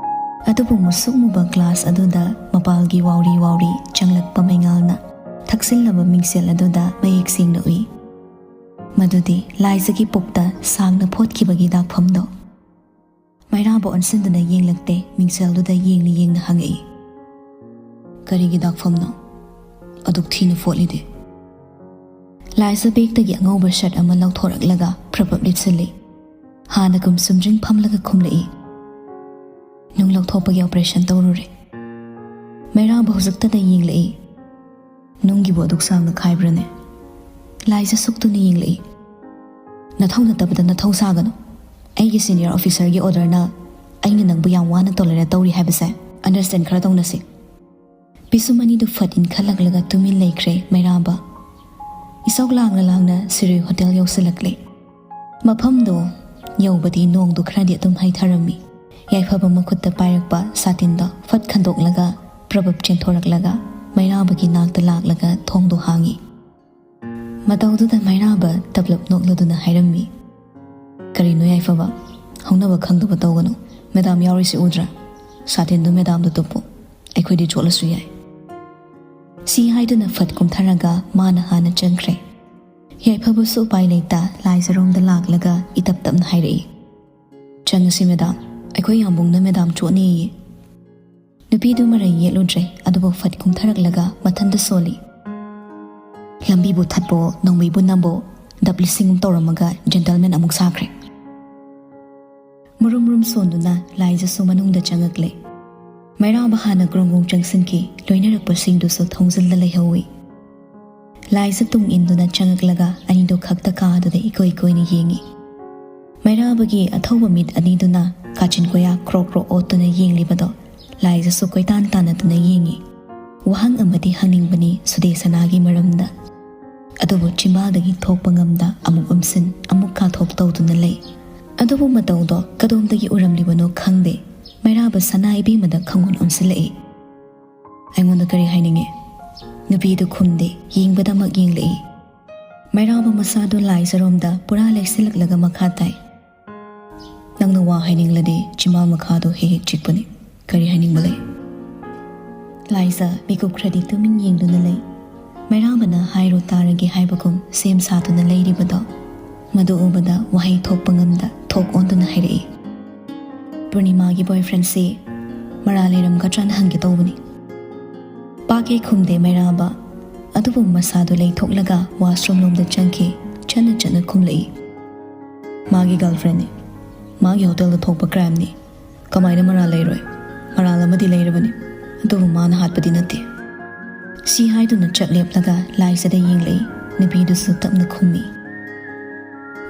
ꯑꯗꯨꯕꯨ ꯃꯨꯁꯨꯛ ꯃꯨꯕ ꯒ꯭ꯂꯥꯁ ꯑꯗꯨꯗ ꯃꯄꯥꯜꯒꯤ ꯋꯥꯎꯔꯤ ꯋꯥꯎꯔꯤ ꯆꯪꯂꯛꯄ ꯃꯩꯉꯥꯜꯅ ꯊꯛꯁꯤꯜꯂꯕ ꯃꯤꯡꯁꯦꯜ ꯑꯗꯨꯗ ꯃꯌꯦꯛ ꯁꯦꯡꯅ ꯎꯏ꯫ ꯃꯗꯨꯗꯤ ꯂꯥꯏꯖꯒꯤ ꯄꯨꯛꯇ ꯁꯥꯡꯅ ꯐꯣꯠꯈꯤꯕꯒꯤ ꯗꯥꯛꯐꯝꯗꯣ꯫ ꯃꯩꯔꯥꯕ ꯑꯣꯟꯁꯤꯟꯗꯨꯅ ꯌꯦꯡꯂꯛꯇꯦ, ꯃꯤꯡꯁꯦꯜꯗꯨꯗ ꯌꯦꯡꯅ ꯌꯦꯡꯅ ꯍꯪꯉꯛꯏ, "ꯀꯔꯤꯒꯤ ꯗꯥꯛꯐꯝꯅꯣ? ꯑꯗꯨꯛ ꯊꯤꯅ ꯐꯣꯠꯂꯤꯗꯤ?" ꯂꯥꯏꯖ ꯕꯦꯒꯇꯒꯤ ꯑꯉꯧꯕ ꯁꯔꯠ ꯑꯃ ꯂꯧꯊꯣꯔꯛꯂꯒ ꯄ꯭ꯔꯞ ꯄ꯭ꯔꯞ ꯂꯤꯠꯁꯤꯜꯂꯤ꯫ ꯍꯥꯟꯅꯒꯨꯝ ꯁꯨꯝꯗ꯭ꯔꯤꯡ ꯐꯝꯂꯒ ꯈꯨꯝꯂꯛꯏ, "ꯅꯨꯡ ꯂꯧꯊꯣꯛꯄꯒꯤ ꯑꯣꯄꯔꯦꯁꯟ ꯇꯧꯔꯨꯔꯦ꯫" ꯃꯩꯔꯥꯕ ꯍꯧꯖꯤꯛꯇꯗ ꯌꯦꯡꯂꯛꯏ, "ꯅꯨꯡꯒꯤꯕꯨ ꯑꯗꯨꯛ ꯁꯥꯡꯅ ꯈꯥꯏꯕ꯭ꯔꯅꯦ?" ꯂꯥꯏꯖ ꯁꯨꯛꯇꯨꯅ ꯌꯦꯡꯂꯛꯏ, "ꯅꯊꯧ ꯅꯠꯇꯕꯗ ꯅꯊꯧ ꯁꯥꯒꯅꯨ꯫ ꯑꯩꯒꯤ ꯁꯤꯅꯤꯌꯔ ꯑꯣꯐꯤꯁꯔꯒꯤ ꯑꯣꯔꯗꯔꯅ ꯑꯩꯅ ꯅꯪꯕꯨ ꯌꯥꯝ ꯋꯥꯅ ꯇꯣꯂꯔꯦꯠ ꯇꯧꯔꯤ ꯍꯥꯏꯕꯁꯦ ꯑꯟꯗꯔꯁꯇꯦꯟ ꯈꯔ ꯇꯧꯅꯁꯤ꯫" ꯄꯤꯁꯨꯝ ꯑꯅꯤꯗꯨ ꯐꯠ ꯏꯟꯈꯠꯂꯛꯂꯒ ꯇꯨꯃꯤꯟ ꯂꯩꯈ꯭ꯔꯦ ꯃꯩꯔꯥꯕ꯫ ꯏꯁꯧ ꯂꯥꯡꯅ ꯂꯥꯡꯅ ꯁꯤꯔꯨꯏ ꯍꯣꯇꯦꯜ ꯌꯧꯁꯤꯜꯂꯛꯂꯦ꯫ ꯃꯐꯝꯗꯣ ꯌꯧꯕꯗꯤ ꯅꯣꯡꯗꯨ ꯈꯔꯗꯤ ꯑꯗꯨꯝ ꯍꯩꯊꯔꯝꯃꯤ꯫ ꯌꯥꯏꯐꯕ ꯃꯈꯨꯠꯇ ꯄꯥꯏꯔꯛꯄ ꯁꯥꯇꯤꯟꯗꯣ ꯐꯠ ꯈꯟꯗꯣꯛꯂꯒ ꯄ꯭ꯔꯕꯞ ꯆꯦꯟꯊꯣꯔꯛꯂꯒ ꯃꯩꯔꯥꯕꯒꯤ ꯅꯥꯛꯇ ꯂꯥꯛꯂꯒ ꯊꯣꯡꯗꯣ ꯍꯥꯡꯉꯤ꯫ ꯃꯇꯧꯗꯨꯗ ꯃꯩꯔꯥꯕ ꯇꯞꯂꯞ ꯅꯣꯛꯂꯗꯨꯅ ꯍꯥꯏꯔꯝꯃꯤ, "ꯀꯔꯤꯅꯣ ꯌꯥꯏꯐꯕ? ꯍꯧꯅꯕ ꯈꯪꯗꯕ ꯇꯧꯒꯅꯨ꯫ ꯃꯦꯗꯥꯝ ꯌꯥꯎꯔꯤꯁꯤ ꯎꯗ꯭ꯔꯥ? ꯁꯥꯇꯤꯟꯗꯨ ꯃꯦꯗꯥꯝꯗ ꯇꯨꯞꯄꯨ꯫ ꯑꯩꯈꯣꯏꯗꯤ ꯆꯣꯠꯂꯁꯨ ꯌꯥꯏ꯫" ꯁꯤ ꯍꯥꯏꯗꯨꯅ ꯐꯠ ꯀꯨꯝꯊꯔꯒ ꯃꯥꯅ ꯍꯥꯟꯅ ꯆꯪꯈ꯭ꯔꯦ꯫ ꯌꯥꯏꯐꯕꯁꯨ ꯎꯄꯥꯏ ꯂꯩꯇ ꯂꯥꯏꯖꯔꯣꯝꯗ ꯂꯥꯛꯂꯒ ꯏꯇꯞ ꯇꯞꯅ ꯍꯥꯏꯔꯛꯏ, "ꯆꯪꯉꯁꯤ ꯃꯦꯗꯥꯝ, ꯑꯩꯈꯣꯏ ꯌꯥꯝꯕꯨꯡꯅ ꯃꯦꯗꯥꯝ ꯆꯣꯠꯅꯦꯌꯦ꯫" ꯅꯨꯄꯤꯗꯨ ꯃꯔꯩ ꯌꯦꯠꯂꯨꯗ꯭ꯔꯦ, ꯑꯗꯨꯕꯨ ꯐꯠ ꯀꯨꯝꯊꯔꯛꯂꯒ ꯃꯊꯟꯇ ꯁꯣꯜꯂꯤ꯫ ꯂꯝꯕꯤꯕꯨ ꯊꯠꯄꯣ, ꯅꯣꯡꯃꯩꯕꯨ ꯅꯝꯕꯣ, ꯗꯞ ꯂꯤꯁꯤꯡ ꯑꯃ ꯇꯧꯔꯝꯃꯒ gentleman ꯑꯃꯨꯛ ꯁꯥꯈ꯭ꯔꯦ꯫ ꯃꯔꯨꯝ ꯃꯔꯨꯝ ꯁꯣꯟꯗꯨꯅ ꯂꯥꯏꯖꯁꯨ ꯃꯅꯨꯡꯗ ꯆꯪꯉꯛꯂꯦ꯫ ꯃꯩꯔꯥꯕ ꯍꯥꯟꯅ ꯒ꯭ꯔꯣꯡ ꯒ꯭ꯔꯣꯡ ꯆꯪꯁꯤꯟꯈꯤ꯫ ꯂꯣꯏꯅꯔꯛꯄꯁꯤꯡꯗꯨꯁꯨ ꯊꯣꯡꯖꯤꯜꯗ ꯂꯩꯍꯧꯏ꯫ ꯂꯥꯏꯖ ꯇꯨꯡ ꯏꯟꯗꯨꯅ ꯆꯪꯉꯛꯂꯒ ꯑꯅꯤꯗꯨ ꯈꯛꯇ ꯀꯥꯗꯨꯗ ꯏꯀꯣꯏ ꯀꯣꯏꯅ ꯌꯦꯡꯏ꯫ ꯃꯩꯔꯥꯕꯒꯤ ꯑꯊꯧꯕ ꯃꯤꯠ ꯑꯅꯤꯗꯨꯅ ꯀꯥꯆꯤꯟ ꯀꯣꯌꯥ ꯀ꯭ꯔꯣꯛ ꯀ꯭ꯔꯣꯛ ꯑꯣꯠꯇꯨꯅ ꯌꯦꯡꯂꯤꯕꯗꯣ ꯂꯥꯏꯖꯁꯨ ꯀꯣꯏꯇꯥꯟ ꯇꯥꯟꯅꯗꯨꯅ ꯌꯦꯡꯏ꯫ ꯋꯥꯍꯪ ꯑꯃꯗꯤ ꯍꯪꯅꯤꯡꯕꯅꯤ ꯁꯨꯗꯦꯁꯅꯥꯒꯤ ꯃꯔꯝꯗ꯫ ꯑꯗꯨꯕꯨ ꯆꯤꯝꯕꯥꯜꯗꯒꯤ ꯊꯣꯛꯄ ꯉꯝꯗ ꯑꯃꯨꯛ ꯎꯝꯁꯤꯟ, ꯑꯃꯨꯛ ꯀꯥꯊꯣꯛ ꯇꯧꯗꯨꯅ ꯂꯩ꯫ ꯑꯗꯨꯕꯨ ꯃꯇꯧꯗꯣ ꯀꯗꯣꯝꯗꯒꯤ ꯎꯔꯝꯂꯤꯕꯅꯣ ꯈꯪꯗꯦ꯫ ꯃꯩꯔꯥꯕ ꯁꯅꯥ ꯏꯕꯦꯝꯃꯗ ꯈꯪꯉꯨꯟ ꯎꯝꯁꯤꯜꯂꯛꯏ꯫ "ꯑꯩꯉꯣꯟꯗ ꯀꯔꯤ ꯍꯥꯏꯅꯤꯡꯉꯤ?" ꯅꯨꯄꯤꯗꯨ ꯈꯨꯝꯗꯦ, ꯌꯦꯡꯕꯗꯃꯛ ꯌꯦꯡꯂꯛꯏ꯫ ꯃꯩꯔꯥꯕ ꯃꯁꯥꯗꯨ ꯂꯥꯏꯖꯔꯣꯝꯗ ꯄꯨꯔꯥ ꯂꯩꯁꯤꯜꯂꯛꯂꯒ ꯃꯈꯥ ꯇꯥꯏ꯫ "ꯅꯪꯅ ꯋꯥ ꯍꯥꯏꯅꯤꯡꯂꯗꯤ ꯆꯤꯝꯕꯥꯜ ꯃꯈꯥꯗꯣ ꯍꯦꯛ ꯍꯦꯛ ꯆꯤꯛꯄꯅꯤ꯫ ꯀꯔꯤ ꯍꯥꯏꯅꯤꯡꯕ ꯂꯩ?" ꯂꯥꯏꯖ ꯃꯤꯀꯨꯞ ꯈꯔꯗꯤ ꯇꯨꯃꯤꯟ ꯌꯦꯡꯗꯨꯅ ꯂꯩ꯫ ꯃꯩꯔꯥꯕꯅ ꯍꯥꯏꯔꯣ ꯇꯥꯔꯒꯦ ꯍꯥꯏꯕꯒꯨꯝ ꯁꯦꯝ ꯁꯥꯗꯨꯅ ꯂꯩꯔꯤꯕꯗꯣ, ꯃꯗꯨ ꯎꯕꯗ ꯋꯥꯍꯩ ꯊꯣꯛꯄ ꯉꯝꯗ ꯊꯣꯛ ꯑꯣꯟꯗꯨꯅ ꯍꯥꯏꯔꯛꯏ꯫ "ꯄꯨꯔꯅꯤꯃꯥꯒꯤ boyfriendꯁꯤ ꯃꯔꯥꯜ ꯂꯩꯔꯝꯒꯗ꯭ꯔꯥꯅ ꯍꯪꯒꯦ ꯇꯧꯕꯅꯤ꯫" ꯄꯥꯛ ꯍꯦꯛ ꯈꯨꯝꯗꯦ ꯃꯩꯔꯥꯕ, ꯑꯗꯨꯕꯨ ꯃꯁꯥꯗꯨ ꯂꯩꯊꯣꯛꯂꯒ washroom ꯂꯣꯝꯗ ꯆꯪꯈꯤ꯫ ꯆꯠꯅ ꯆꯠꯅ ꯈꯨꯝꯂꯛꯏ꯫ "ꯃꯥꯒꯤ girlfriendꯅꯤ꯫ ꯃꯥꯒꯤ hotelꯗ ꯊꯣꯛꯄ crimeꯅꯤ꯫ ꯀꯃꯥꯏꯅ ꯃꯔꯥꯜ ꯂꯩꯔꯣꯏ? ꯃꯔꯥꯜ ꯑꯃꯗꯤ ꯂꯩꯔꯕꯅꯤ, ꯑꯗꯨꯕꯨ ꯃꯥꯅ ꯍꯥꯠꯄꯗꯤ ꯅꯠꯇꯦ꯫" ꯁꯤ ꯍꯥꯏꯗꯨꯅ ꯆꯞ ꯂꯦꯞꯂꯒ ꯂꯥꯏꯖꯗ ꯌꯦꯡꯂꯛꯏ꯫ ꯅꯨꯄꯤꯗꯨꯁꯨ ꯇꯞꯅ ꯈꯨꯝꯃꯤ꯫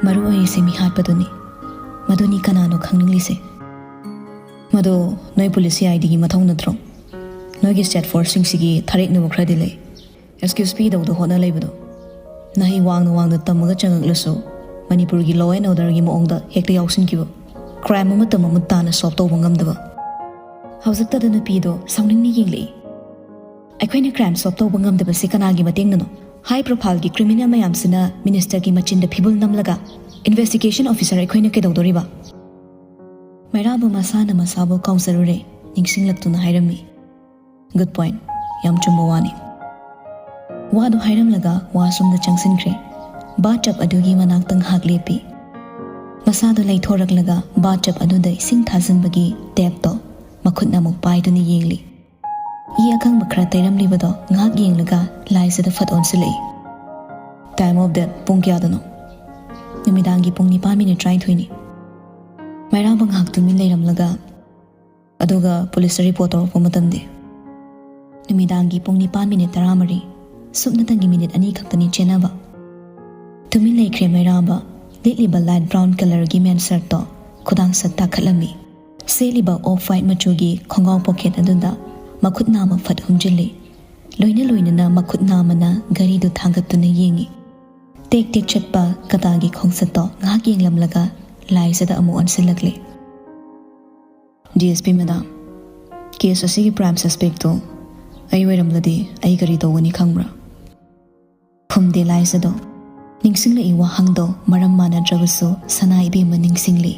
"ꯃꯔꯨ ꯑꯣꯏꯔꯤꯁꯦ ꯃꯤ ꯍꯥꯠꯄꯗꯨꯅꯤ꯫ ꯃꯗꯨꯅꯤ ꯀꯅꯥꯅꯣ ꯈꯪꯅꯤꯡꯂꯤꯁꯦ꯫" "ꯃꯗꯨ ꯅꯣꯏ police CIDꯒꯤ ꯃꯊꯧ ꯅꯠꯇ꯭ꯔꯣ? ꯅꯣꯏꯒꯤ state forceꯁꯤꯡꯁꯤꯒꯤ ꯊꯔꯦꯛꯅꯕ ꯈꯔꯗꯤ ꯂꯩ꯫ Excuse ꯄꯤꯗꯧꯗ ꯍꯣꯠꯅ ꯂꯩꯕꯗꯣ꯫ ꯅꯍꯩ ꯋꯥꯡꯅ ꯋꯥꯡꯅ ꯇꯝꯃꯒ ꯆꯪꯉꯛꯂꯁꯨ ꯃꯅꯤꯄꯨꯔꯒꯤ law and orderꯒꯤ ꯃꯑꯣꯡꯗ ꯍꯦꯛꯇ ꯌꯥꯎꯁꯤꯟꯈꯤꯕ꯫ Crime ꯑꯃꯠꯇ ꯃꯃꯨꯠ ꯇꯥꯅ solve ꯇꯧꯕ ꯉꯝꯗꯕ꯫" ꯍꯧꯖꯤꯛꯇꯗ ꯅꯨꯄꯤꯗꯣ ꯁꯥꯎꯅꯤꯡꯅ ꯌꯦꯡꯂꯛꯏ꯫ "ꯑꯩꯈꯣꯏꯅ crime solve ꯇꯧꯕ ꯉꯝꯗꯕꯁꯤ ꯀꯅꯥꯒꯤ ꯃꯇꯦꯡꯅꯅꯣ? High profileꯒꯤ criminal ꯃꯌꯥꯝꯁꯤꯅ ministerꯒꯤ ꯃꯆꯤꯟꯗ ꯐꯤꯕꯨꯜ ꯅꯝꯂꯒ investigation officer ꯑꯩꯈꯣꯏꯅ ꯀꯩꯗꯧꯗꯣꯔꯤꯕ?" ꯃꯩꯔꯥꯕ ꯃꯁꯥꯅ ꯃꯁꯥꯕꯨ ꯀꯥꯎꯖꯔꯨꯔꯦ꯫ ꯅꯤꯡꯁꯤꯡꯂꯛꯇꯨꯅ ꯍꯥꯏꯔꯝꯃꯤ꯫ "Good point꯫ ꯌꯥꯝ ꯆꯨꯝꯕ ꯋꯥꯅꯤ꯫" ꯋꯥꯗꯨ ꯍꯥꯏꯔꯝꯂꯒ washroomꯗ ꯆꯪꯁꯤꯟꯈ꯭ꯔꯦ꯫ Bathtub ꯑꯗꯨꯒꯤ ꯃꯅꯥꯛꯇ ꯉꯥꯏꯍꯥꯛ ꯂꯦꯞꯄꯤ꯫ ꯃꯁꯥꯗꯨ ꯂꯩꯊꯣꯔꯛꯂꯒ bathtub ꯑꯗꯨꯗ ꯏꯁꯤꯡ ꯊꯥꯖꯤꯟꯕꯒꯤ tapꯇꯣ ꯃꯈꯨꯠꯅ ꯑꯃꯨꯛ ꯄꯥꯏꯗꯨꯅ ꯌꯦꯡꯂꯤ꯫ ꯏ ꯑꯀꯪꯕ ꯈꯔ ꯇꯩꯔꯝꯂꯤꯕꯗꯣ ꯉꯥꯏꯍꯥꯛ ꯌꯦꯡꯂꯒ ꯂꯥꯏꯖꯗ ꯐꯠ ꯑꯣꯟꯁꯤꯜꯂꯛꯏ꯫ Time of death ꯄꯨꯡ ꯀꯌꯥꯗꯅꯣ? ꯅꯨꯃꯤꯗꯥꯡꯒꯤ ꯄꯨꯡ ꯅꯤꯄꯥꯟ ꯃꯤꯅꯤꯠ ꯇꯔꯥꯅꯤꯊꯣꯏꯅꯤ꯫ ꯃꯩꯔꯥꯕ ꯉꯥꯏꯍꯥꯛ ꯇꯨꯃꯤꯟ ꯂꯩꯔꯝꯂꯒ, ꯑꯗꯨꯒ ꯄꯨꯂꯤꯁꯇ ꯔꯤꯄꯣꯔꯠ ꯇꯧꯔꯛꯄ ꯃꯇꯝꯗꯤ? ꯅꯨꯃꯤꯗꯥꯡꯒꯤ ꯄꯨꯡ ꯅꯤꯄꯥꯟ ꯃꯤꯅꯤꯠ ꯇꯔꯥꯃꯔꯤ꯫ ꯁꯨꯞꯅꯇꯪꯒꯤ ꯃꯤꯅꯤꯠ ꯑꯅꯤ ꯈꯛꯇꯅꯤ ꯆꯦꯟꯅꯕ꯫ ꯇꯨꯃꯤꯟ ꯂꯩꯈ꯭ꯔꯦ ꯃꯩꯔꯥꯕ꯫ ꯂꯤꯠꯂꯤꯕ light brown colourꯒꯤ men shirtꯇꯣ ꯈꯨꯗꯥꯡ ꯁꯠ ꯇꯥꯈꯠꯂꯝꯃꯤ꯫ ꯁꯦꯠꯂꯤꯕ off white ꯃꯆꯨꯒꯤ ꯈꯣꯡꯒ꯭ꯔꯥꯎ ꯄꯣꯀꯦꯠ ꯑꯗꯨꯗ ꯃꯈꯨꯠ ꯅꯥꯝꯃ ꯐꯠ ꯍꯨꯝꯖꯤꯜꯂꯤ꯫ ꯂꯣꯏꯅ ꯂꯣꯏꯅꯅ ꯃꯈꯨꯠ ꯅꯥꯝꯃꯅ ꯘꯔꯤꯗꯨ ꯊꯥꯡꯒꯠꯇꯨꯅ ꯌꯦꯡꯉꯤ꯫ ꯇꯦꯛ ꯇꯦꯛ ꯆꯠꯄ ꯀꯇꯥꯒꯤ ꯈꯣꯡꯆꯠꯇꯣ ꯉꯥꯏꯍꯥꯛ ꯌꯦꯡꯂꯝꯂꯒ ꯂꯥꯏꯖꯗ ꯑꯃꯨꯛ ꯑꯣꯟꯁꯤꯜꯂꯛꯂꯤ꯫ D S P madam, case ꯑꯁꯤꯒꯤ prime suspectꯇꯣ ꯑꯩ ꯑꯣꯏꯔꯝꯂꯗꯤ ꯑꯩ ꯀꯔꯤ ꯇꯧꯒꯅꯤ ꯈꯪꯕ꯭ꯔꯥ? ꯈꯨꯝꯗꯦ ꯂꯥꯏꯖꯗꯣ꯫ ꯅꯤꯡꯁꯤꯡꯂꯛꯏ ꯋꯥꯍꯪꯗꯣ ꯃꯔꯝ ꯃꯥꯟꯅꯗ꯭ꯔꯕꯁꯨ ꯁꯅꯥ ꯏꯕꯦꯝꯃ ꯅꯤꯡꯁꯤꯡꯂꯤ꯫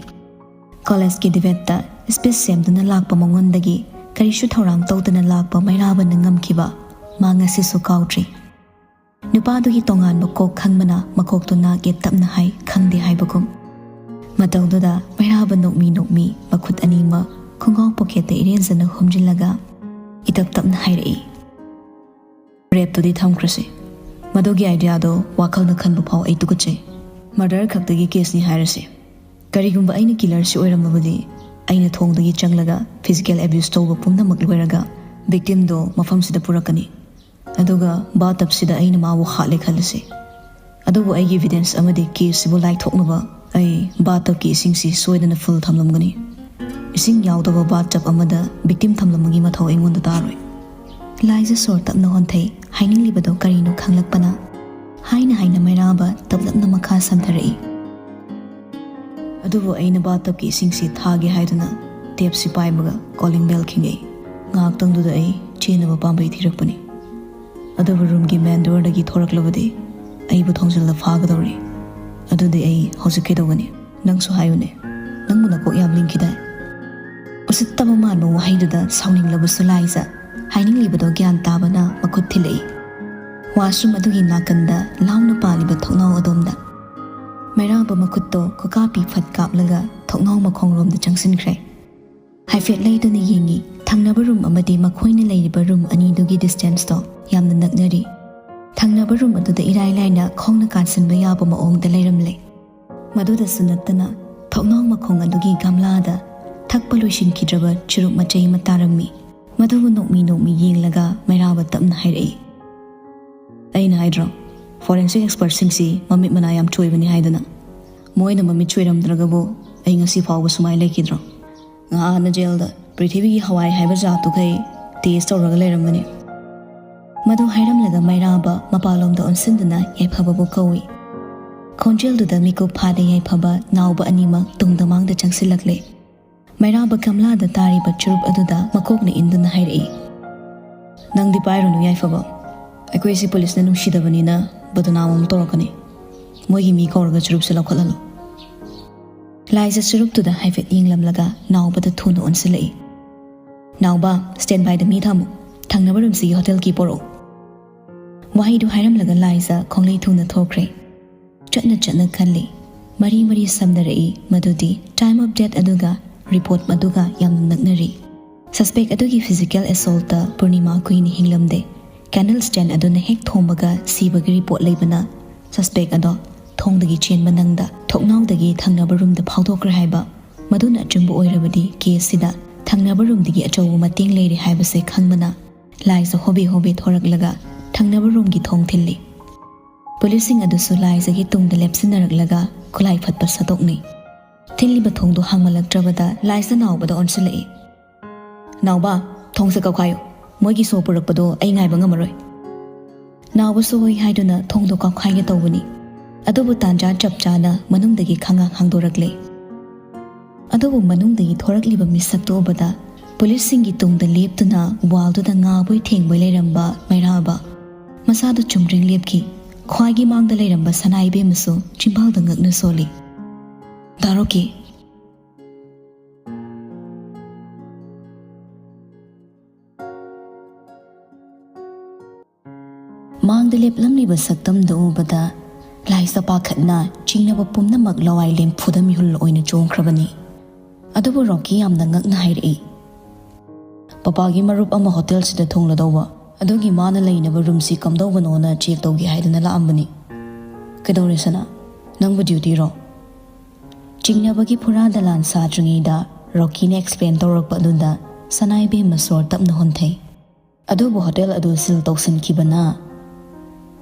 ꯀꯣꯂꯦꯖꯀꯤ debateꯇ speech ꯁꯦꯝꯗꯨꯅ ꯂꯥꯛꯄ ꯃꯉꯣꯟꯗꯒꯤ ꯀꯔꯤꯁꯨ ꯊꯧꯔꯥꯡ ꯇꯧꯗꯅ ꯂꯥꯛꯄ ꯃꯩꯔꯥꯕꯅ ꯉꯝꯈꯤꯕ ꯃꯥ ꯉꯁꯤꯁꯨ ꯀꯥꯎꯗ꯭ꯔꯤ꯫ ꯅꯨꯄꯥꯗꯨꯒꯤ ꯇꯣꯉꯥꯟꯕ ꯀꯣꯛ ꯈꯪꯕꯅ ꯃꯀꯣꯛꯇꯨ ꯅꯥꯛꯑꯦ ꯇꯞꯅ ꯍꯥꯏ, ꯈꯪꯗꯦ ꯍꯥꯏꯕꯒꯨꯝ꯫ ꯃꯇꯧꯗꯨꯗ ꯃꯩꯔꯥꯕ ꯅꯣꯛꯃꯤ ꯅꯣꯛꯃꯤ ꯃꯈꯨꯠ ꯑꯅꯤꯃꯛ ꯈꯣꯡꯒ꯭ꯔꯥꯎ ꯄꯣꯀꯦꯠꯇ ꯏꯔꯦꯟꯖꯅ ꯍꯨꯝꯖꯤꯜꯂꯒ ꯏꯇꯞ ꯇꯞꯅ ꯍꯥꯏꯔꯛꯏ, "Rapeꯇꯨꯗꯤ ꯊꯝꯈ꯭ꯔꯁꯤ꯫ ꯃꯗꯨꯒꯤ ideaꯗꯣ ꯋꯥꯈꯜꯅ ꯈꯟꯕ ꯐꯥꯎ ꯑꯩ ꯇꯨꯀꯠꯆꯩ꯫ Murder ꯈꯛꯇꯒꯤ caseꯅꯤ ꯍꯥꯏꯔꯁꯤ꯫ ꯀꯔꯤꯒꯨꯝꯕ ꯑꯩꯅ killerꯁꯤ ꯑꯣꯏꯔꯝꯃꯕꯗꯤ, ꯑꯩꯅ ꯊꯣꯡꯗꯒꯤ ꯆꯪꯂꯒ physical abuse ꯇꯧꯕ ꯄꯨꯝꯅꯃꯛ ꯂꯣꯏꯔꯒ victimꯗꯣ ꯃꯐꯝꯁꯤꯗ ꯄꯨꯔꯛꯀꯅꯤ꯫ ꯑꯗꯨꯒ bathtubꯁꯤꯗ ꯑꯩꯅ ꯃꯥꯕꯨ ꯍꯥꯠꯂꯦ ꯈꯜꯂꯁꯤ꯫ ꯑꯗꯨꯕꯨ ꯑꯩꯒꯤ evidence ꯑꯃꯗꯤ caseꯁꯤꯕꯨ ꯂꯥꯏꯊꯣꯛꯅꯕ ꯑꯩ bathtubꯀꯤ ꯏꯁꯤꯡꯁꯤ ꯁꯣꯏꯗꯅ full ꯊꯝꯂꯝꯒꯅꯤ꯫ ꯏꯁꯤꯡ ꯌꯥꯎꯗꯕ bathtub ꯑꯃꯗ victim ꯊꯝꯂꯝꯕꯒꯤ ꯃꯊꯧ ꯑꯩꯉꯣꯟꯗ ꯇꯥꯔꯣꯏ꯫" ꯂꯥꯏꯖ ꯁꯣꯔ ꯇꯞꯅ ꯍꯣꯟꯊꯩ꯫ ꯍꯥꯏꯅꯤꯡꯂꯤꯕꯗꯣ ꯀꯔꯤꯅꯣ ꯈꯪꯂꯛꯄꯅ ꯍꯥꯏꯅ ꯍꯥꯏꯅ ꯃꯩꯔꯥꯕ ꯇꯞꯂꯞꯅ ꯃꯈꯥ ꯁꯝꯊꯔꯛꯏ꯫ ꯑꯗꯨꯕꯨ ꯑꯩꯅ bathtubꯀꯤ ꯏꯁꯤꯡꯁꯤ ꯊꯥꯒꯦ ꯍꯥꯏꯗꯨꯅ tapꯁꯤ ꯄꯥꯏꯕꯒ calling bell ꯈꯤꯡꯉꯛꯏ꯫ ꯉꯥꯏꯍꯥꯛꯇꯪꯗꯨꯗ ꯑꯩ ꯆꯦꯟꯅꯕ ꯄꯥꯝꯕꯩ ꯊꯤꯔꯛꯄꯅꯤ꯫ ꯑꯗꯨꯕꯨ roomꯒꯤ main doorꯗꯒꯤ ꯊꯣꯔꯛꯂꯕꯗꯤ ꯑꯩꯕꯨ ꯊꯣꯡꯖꯤꯜꯂ ꯐꯥꯒꯗꯧꯔꯤ꯫ ꯑꯗꯨꯗꯤ ꯑꯩ ꯍꯧꯖꯤꯛ ꯀꯩꯗꯧꯒꯅꯤ? ꯅꯪꯁꯨ ꯍꯥꯏꯌꯨꯅꯦ, ꯅꯪꯕꯨ ꯅꯀꯣꯛ ꯌꯥꯝ ꯂꯤꯡꯈꯤꯗꯥꯏ? ꯎꯁꯤꯠꯇꯕ ꯃꯥꯟꯕ ꯋꯥꯍꯩꯗꯨꯗ ꯁꯥꯎꯅꯤꯡꯂꯕꯁꯨ ꯂꯥꯏꯖ ꯍꯥꯏꯅꯤꯡꯂꯤꯕꯗꯣ ꯒ꯭ꯌꯥꯟ ꯇꯥꯕꯅ ꯃꯈꯨꯠ ꯊꯤꯜꯂꯛꯏ꯫ Washroom ꯑꯗꯨꯒꯤ ꯅꯥꯀꯟꯗ ꯂꯥꯎꯅ ꯄꯥꯜꯂꯤꯕ ꯊꯣꯡꯅꯥꯎ ꯑꯗꯣꯝꯗ꯫ ꯃꯩꯔꯥꯕ ꯃꯈꯨꯠꯇꯣ ꯈꯨꯀꯥꯞꯄꯤ ꯐꯠ ꯀꯥꯞꯂꯒ ꯊꯣꯡꯅꯥꯎ ꯃꯈꯣꯡꯔꯣꯝꯗ ꯆꯪꯁꯤꯟꯈ꯭ꯔꯦ꯫ ꯍꯥꯏꯐꯦꯠ ꯂꯩꯗꯨꯅ ꯌꯦꯡꯉꯤ꯫ ꯊꯪꯅꯕ room ꯑꯃꯗꯤ ꯃꯈꯣꯏꯅ ꯂꯩꯔꯤꯕ room ꯑꯅꯤꯗꯨꯒꯤ distanceꯇꯣ ꯌꯥꯝꯅ ꯅꯛꯅꯔꯤ꯫ ꯊꯪꯅꯕ ꯔꯨꯝ ꯑꯗꯨꯗ ꯏꯔꯥꯏ ꯂꯥꯏꯅ ꯈꯣꯡꯅ ꯀꯥꯟꯁꯤꯟꯕ ꯌꯥꯕ ꯃꯑꯣꯡꯗ ꯂꯩꯔꯝꯂꯦ꯫ ꯃꯗꯨꯗꯁꯨ ꯅꯠꯇꯅ, ꯊꯣꯡꯅꯥꯎ ꯃꯈꯣꯡ ꯑꯗꯨꯒꯤ ꯒꯝꯂꯥꯗ ꯊꯛꯄ ꯂꯣꯏꯁꯤꯟꯈꯤꯗ꯭ꯔꯕ ꯆꯨꯔꯨꯞ ꯃꯆꯩ ꯑꯃ ꯇꯥꯔꯝꯃꯤ꯫ ꯃꯗꯨꯕꯨ ꯅꯣꯛꯃꯤ ꯅꯣꯛꯃꯤ ꯌꯦꯡꯂꯒ ꯃꯩꯔꯥꯕ ꯇꯞꯅ ꯍꯥꯏꯔꯛꯏ, "ꯑꯩꯅ ꯍꯥꯏꯗ꯭ꯔꯣ, ꯐꯣꯔꯦꯟꯁꯤꯛ ꯑꯦꯛꯁꯄꯔꯠꯁꯤꯡꯁꯤ ꯃꯃꯤꯠ ꯃꯅꯥ ꯌꯥꯝ ꯆꯣꯏꯕꯅꯤ ꯍꯥꯏꯗꯅ꯫ ꯃꯣꯏꯅ ꯃꯃꯤꯠ ꯆꯣꯏꯔꯝꯗ꯭ꯔꯒꯕꯨ ꯑꯩ ꯉꯁꯤ ꯐꯥꯎꯕ ꯁꯨꯃꯥꯏ ꯂꯩꯈꯤꯗ꯭ꯔꯣ? ꯉꯍꯥꯟꯅ ꯖꯦꯜꯗ ꯄ꯭ꯔꯤꯊꯤꯕꯤꯒꯤ ꯍꯋꯥꯏ ꯍꯥꯏꯕ ꯖꯥꯠꯇꯨꯈꯩ ꯇꯦꯁ ꯇꯧꯔꯒ ꯂꯩꯔꯝꯕꯅꯤ꯫" ꯃꯗꯨ ꯍꯥꯏꯔꯝꯂꯒ ꯃꯩꯔꯥꯕ ꯃꯄꯥꯟꯂꯣꯝꯗ ꯑꯣꯟꯁꯤꯟꯗꯨꯅ ꯌꯥꯏꯐꯕꯕꯨ ꯀꯧꯏ꯫ ꯈꯣꯟꯖꯦꯜꯗꯨꯗ ꯃꯤꯀꯨꯞ ꯐꯥꯗ ꯌꯥꯏꯐꯕ ꯅꯥꯎꯕ ꯑꯅꯤꯃꯛ ꯇꯨꯡꯗ ꯃꯥꯡꯗ ꯆꯪꯁꯤꯜꯂꯛꯂꯦ꯫ ꯃꯩꯔꯥꯕ ꯒꯝꯂꯥꯗ ꯇꯥꯔꯤꯕ ꯆꯨꯔꯨꯞ ꯑꯗꯨꯗ ꯃꯀꯣꯛꯅ ꯏꯟꯗꯨꯅ ꯍꯥꯏꯔꯛꯏ, "ꯅꯪꯗꯤ ꯄꯥꯏꯔꯨꯅꯨ ꯌꯥꯏꯐꯕ, ꯑꯩꯈꯣꯏꯁꯤ ꯄꯨꯂꯤꯁꯅ ꯅꯨꯡꯁꯤꯗꯕꯅꯤꯅ ꯕꯗꯅꯥꯝ ꯑꯃ ꯇꯧꯔꯛꯀꯅꯤ꯫ ꯃꯣꯏꯒꯤ ꯃꯤ ꯀꯧꯔꯒ ꯆꯨꯔꯨꯞꯁꯦ ꯂꯧꯈꯠꯍꯜꯂꯨ꯫" ꯂꯥꯏꯖ ꯆꯨꯔꯨꯞꯇꯨꯗ ꯍꯥꯏꯐꯦꯠ ꯌꯦꯡꯂꯝꯂꯒ ꯅꯥꯎꯕꯗ ꯊꯨꯅ ꯑꯣꯟꯁꯤꯜꯂꯛꯏ꯫ "ꯅꯥꯎꯕ, ꯁ꯭ꯇꯦꯟ ꯕꯥꯏꯗ ꯃꯤ ꯊꯝꯃꯨ, ꯊꯪꯅꯕ ꯔꯨꯝꯁꯤꯒꯤ ꯍꯣꯇꯦꯜꯒꯤ ꯄꯣꯔꯛꯎ꯫" ꯋꯥꯍꯩꯗꯨ ꯍꯥꯏꯔꯝꯂꯒ ꯂꯥꯏꯖ ꯈꯣꯡꯂꯩ ꯊꯨꯅ ꯊꯣꯛꯈ꯭ꯔꯦ꯫ ꯆꯠꯅ ꯆꯠꯅ ꯈꯜꯂꯤ꯫ ꯃꯔꯤ ꯃꯔꯤ ꯁꯝꯅꯔꯛꯏ, ꯃꯗꯨꯗꯤ time of death ꯑꯗꯨꯒ ꯔꯤꯄꯣꯔꯠ ꯑꯗꯨꯒ ꯌꯥꯝꯅ ꯅꯛꯅꯔꯤ꯫ ꯁꯁꯄꯦꯛ ꯑꯗꯨꯒꯤ ꯐꯤꯖꯤꯀꯦꯜ ꯑꯦꯁꯣꯜꯠꯇ ꯄꯨꯔꯅꯤꯃꯥ ꯀꯨꯏꯅ ꯍꯤꯡꯂꯝꯗꯦ꯫ ꯀꯦꯟꯗꯜ ꯁ꯭ꯇꯦꯟ ꯑꯗꯨꯅ ꯍꯦꯛ ꯊꯣꯝꯕꯒ ꯁꯤꯕꯒꯤ ꯔꯤꯄꯣꯔꯠ ꯂꯩꯕꯅ, ꯁꯁꯄꯦꯛ ꯑꯗꯣ ꯊꯣꯡꯗꯒꯤ ꯆꯦꯟꯕ ꯅꯪꯗ ꯊꯣꯡꯅꯥꯎꯗꯒꯤ ꯊꯪꯅꯕ ꯔꯨꯝꯗ ꯐꯥꯎꯗꯣꯛꯈ꯭ꯔꯦ ꯍꯥꯏꯕ꯫ ꯃꯗꯨꯅ ꯑꯆꯨꯝꯕ ꯑꯣꯏꯔꯕꯗꯤ ꯀꯦꯁꯁꯤꯗ ꯊꯪꯅꯕ ꯔꯨꯝꯗꯒꯤ ꯑꯆꯧꯕ ꯃꯇꯦꯡ ꯂꯩꯔꯦ ꯍꯥꯏꯕꯁꯦ ꯈꯪꯕꯅ, ꯂꯥꯏꯖ ꯍꯣꯕꯦ ꯍꯣꯕꯦ ꯊꯣꯔꯛꯂꯒ ꯊꯪꯅꯕ ꯔꯨꯝꯒꯤ ꯊꯣꯡ ꯊꯤꯜꯂꯤ꯫ ꯄꯨꯂꯤꯁꯁꯤꯡ ꯑꯗꯨꯁꯨ ꯂꯥꯏꯖꯒꯤ ꯇꯨꯡꯗ ꯂꯦꯞꯁꯤꯟꯅꯔꯛꯂꯒ ꯈꯨꯠꯂꯥꯏ ꯐꯠꯄ ꯁꯠꯇꯣꯛꯅꯩ꯫ ꯊꯤꯜꯂꯤꯕ ꯊꯣꯡꯗꯨ ꯍꯥꯡꯃꯜꯂꯛꯇ꯭ꯔꯕꯗ ꯂꯥꯏꯖ ꯅꯥꯎꯕꯗ ꯑꯣꯟꯁꯤꯜꯂꯛꯏ꯫ "ꯅꯥꯎꯕ, ꯊꯣꯡꯁꯦ ꯀꯧꯈꯥꯏꯌꯨ꯫ ꯃꯣꯏꯒꯤ ꯁꯣ ꯄꯨꯔꯛꯄꯗꯣ ꯑꯩ ꯉꯥꯏꯕ ꯉꯝꯃꯔꯣꯏ꯫" ꯅꯥꯎꯕꯁꯨ ꯍꯣꯏ ꯍꯥꯏꯗꯨꯅ ꯊꯣꯡꯗꯣ ꯀꯧꯈꯥꯏꯒꯦ ꯇꯧꯕꯅꯤ꯫ ꯑꯗꯨꯕꯨ ꯇꯥꯟꯖꯥ ꯆꯞ ꯆꯥꯅ ꯃꯅꯨꯡꯗꯒꯤ ꯈꯪꯉꯥ ꯍꯥꯡꯗꯣꯔꯛꯂꯦ꯫ ꯑꯗꯨꯕꯨ ꯃꯅꯨꯡꯗꯒꯤ ꯊꯣꯔꯛꯂꯤꯕ ꯃꯤꯁꯛꯇꯨ ꯎꯕꯗ ꯄꯨꯂꯤꯁꯁꯤꯡꯒꯤ ꯇꯨꯡꯗ ꯂꯦꯞꯇꯨꯅ ꯋꯥꯜꯗꯨꯗ ꯉꯥꯕꯣꯏ ꯊꯦꯡꯕꯣꯏ ꯂꯩꯔꯝꯕ ꯃꯩꯔꯥꯕ, ꯃꯁꯥꯗꯨ ꯆꯨꯝꯗ꯭ꯔꯤꯡ ꯂꯦꯞꯈꯤ꯫ ꯈ꯭ꯋꯥꯏꯒꯤ ꯃꯥꯡꯗ ꯂꯩꯔꯝꯕ ꯁꯅꯥ ꯏꯕꯦꯝꯃꯁꯨ ꯆꯤꯝꯕꯥꯜꯗ ꯉꯛꯅ ꯁꯣꯜꯂꯤ꯫ "ꯗꯥ ꯔꯣꯀꯤ!" ꯃꯥꯡꯗ ꯂꯦꯞꯂꯝꯂꯤꯕ ꯁꯛꯇꯝꯗꯨ ꯎꯕꯗ ꯂꯥꯏꯖ ꯄꯥꯈꯠꯅ ꯆꯤꯡꯅꯕ ꯄꯨꯝꯅꯃꯛ ꯂꯋꯥꯏ ꯂꯦꯝꯐꯨꯗ ꯃꯤꯍꯨꯜ ꯑꯣꯏꯅ ꯆꯣꯡꯈ꯭ꯔꯕꯅꯤ꯫ ꯑꯗꯨꯕꯨ ꯔꯣꯀꯤ ꯌꯥꯝꯅ ꯉꯛꯅ ꯍꯥꯏꯔꯛꯏ, "ꯄꯄꯥꯒꯤ ꯃꯔꯨꯞ ꯑꯃ ꯍꯣꯇꯦꯜꯁꯤꯗ ꯊꯨꯡꯂꯗꯧꯕ, ꯑꯗꯨꯒꯤ ꯃꯥꯅ ꯂꯩꯅꯕ ꯔꯨꯝꯁꯤ ꯀꯝꯗꯧꯕꯅꯣꯅ ꯆꯦꯛ ꯇꯧꯒꯦ ꯍꯥꯏꯗꯅ ꯂꯥꯛꯑꯝꯕꯅꯤ꯫ ꯀꯩꯗꯧꯔꯦ ꯁꯅꯥ? ꯅꯪꯕꯨ ꯗ꯭ꯌꯨꯇꯤꯔꯣ? ꯆꯤꯡꯅꯕꯒꯤ ꯐꯨꯔꯥ ꯗꯂꯥꯟ ꯁꯥꯗ꯭ꯔꯤꯉꯩꯗ ꯔꯣꯀꯤꯅ ꯑꯦꯛꯁꯄ꯭ꯂꯦꯟ ꯇꯧꯔꯛꯄ ꯑꯗꯨꯗ ꯁꯅꯥ ꯏꯕꯦꯝꯃ ꯁꯣꯔ ꯇꯞꯅ ꯍꯣꯟꯊꯩ꯫ ꯑꯗꯨꯕꯨ ꯍꯣꯇꯦꯜ ꯑꯗꯨ ꯁꯤꯜ ꯇꯧꯁꯤꯟꯈꯤꯕꯅ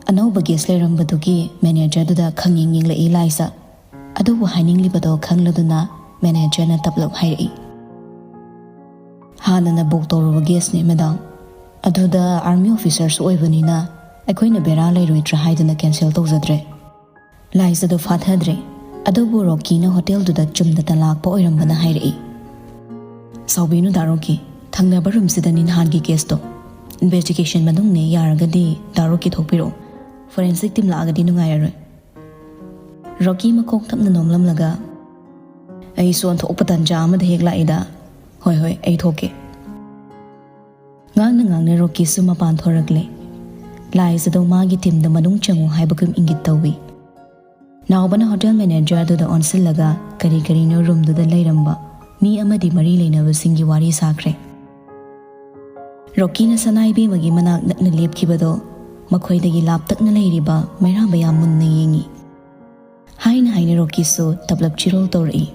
ꯑꯅꯧꯕ ꯒꯦꯁ ꯂꯩꯔꯝꯕꯗꯨꯒꯤ ꯃꯦꯅꯦꯖꯔꯗꯨꯗ ꯈꯪꯌꯦꯡ ꯌꯦꯡꯂꯛꯏ ꯂꯥꯏꯖ꯫ ꯑꯗꯨꯕꯨ ꯍꯥꯏꯅꯤꯡꯂꯤꯕꯗꯣ ꯈꯪꯂꯗꯨꯅ ꯃꯦꯅꯦꯖꯔꯅ ꯇꯞꯂꯞ ꯍꯥꯏꯔꯛꯏ, "ꯍꯥꯟꯅꯅ ꯕꯨꯛ ꯇꯧꯔꯨꯕ ꯒꯦꯁꯅꯤ ꯃꯦꯗꯥꯝ꯫ ꯑꯗꯨꯗ ꯑꯥꯔꯃꯤ ꯑꯣꯐꯤꯁꯔꯁꯨ ꯑꯣꯏꯕꯅꯤꯅ ꯑꯩꯈꯣꯏꯅ ꯕꯦꯔꯥ ꯂꯩꯔꯣꯏꯗ꯭ꯔꯥ ꯍꯥꯏꯗꯨꯅ ꯀꯦꯟꯁꯦꯜ ꯇꯧꯖꯗ꯭ꯔꯦ"꯫ ꯂꯥꯏꯖꯗꯣ ꯐꯥꯊꯗ꯭ꯔꯦ꯫ ꯑꯗꯨꯕꯨ ꯔꯣꯀꯤꯅ ꯍꯣꯇꯦꯜꯗꯨꯗ ꯆꯨꯝꯅꯇ ꯂꯥꯛꯄ ꯑꯣꯏꯔꯝꯕꯅ ꯍꯥꯏꯔꯛꯏ꯫ "ꯁꯥꯎꯕꯤꯅꯨ ꯗꯥ ꯔꯣꯀꯤ, ꯊꯪꯅꯕ ꯔꯨꯝꯁꯤꯗꯅꯤ ꯅꯍꯥꯟꯒꯤ ꯒꯦꯁꯇꯣ꯫ ꯏꯟꯚꯦꯁꯇꯤꯒꯦꯁꯟ ꯃꯅꯨꯡꯅꯦ, ꯌꯥꯔꯒꯗꯤ ꯗꯥ ꯔꯣꯀꯤ ꯊꯣꯛꯄꯤꯔꯛꯑꯣ꯫ ꯐꯣꯔꯦꯟꯁꯤꯛ ꯇꯤꯝ ꯂꯥꯛꯑꯒꯗꯤ ꯅꯨꯡꯉꯥꯏꯔꯔꯣꯏ"꯫ ꯔꯣꯀꯤ ꯃꯀꯣꯛ ꯇꯞꯅ ꯅꯣꯝꯂꯝꯂꯒ, "ꯑꯩꯁꯨ ꯑꯣꯟꯊꯣꯛꯄ ꯇꯟꯖꯥ ꯑꯃꯗ ꯍꯦꯛ ꯂꯥꯛꯏꯗ꯫ ꯍꯣꯏ, ꯍꯣꯏ, ꯑꯩ ꯊꯣꯛꯀꯦ"꯫ ꯉꯥꯡꯅ ꯉꯥꯡꯅ ꯔꯣꯀꯤꯁꯨ ꯃꯄꯥꯟ ꯊꯣꯔꯛꯂꯦ꯫ ꯂꯥꯏꯖꯗꯣ ꯃꯥꯒꯤ ꯇꯤꯝꯗ ꯃꯅꯨꯡ ꯆꯪꯉꯨ ꯍꯥꯏꯕꯒꯨꯝ ꯏꯪꯒꯤꯠ ꯇꯧꯏ꯫ ꯅꯥꯎꯕꯅ ꯍꯣꯇꯦꯜ ꯃꯦꯅꯦꯖꯔ ꯑꯗꯨꯗ ꯑꯣꯟꯁꯤꯜꯂꯒ ꯀꯔꯤ ꯀꯔꯤꯅꯣ ꯔꯨꯝꯗꯨꯗ ꯂꯩꯔꯝꯕ ꯃꯤ ꯑꯃꯗꯤ ꯃꯔꯤ ꯂꯩꯅꯕꯁꯤꯡꯒꯤ ꯋꯥꯔꯤ ꯁꯥꯈ꯭ꯔꯦ꯫ ꯔꯣꯀꯤꯅ ꯁꯅꯥ ꯏꯕꯦꯝꯃꯒꯤ ꯃꯅꯥꯛ ꯅꯛꯅ ꯂꯦꯞꯈꯤꯕꯗꯣ ꯃꯈꯣꯏꯗꯒꯤ ꯂꯥꯞꯇꯛꯅ ꯂꯩꯔꯤꯕ ꯃꯩꯔꯥꯕ ꯌꯥꯝ ꯃꯨꯟꯅ ꯌꯦꯡꯏ꯫ ꯍꯥꯏꯅ ꯍꯥꯏꯅ ꯔꯣꯀꯤꯁꯨ ꯇꯞꯂꯞ ꯆꯤꯔꯣꯜ ꯇꯧꯔꯛꯏ꯫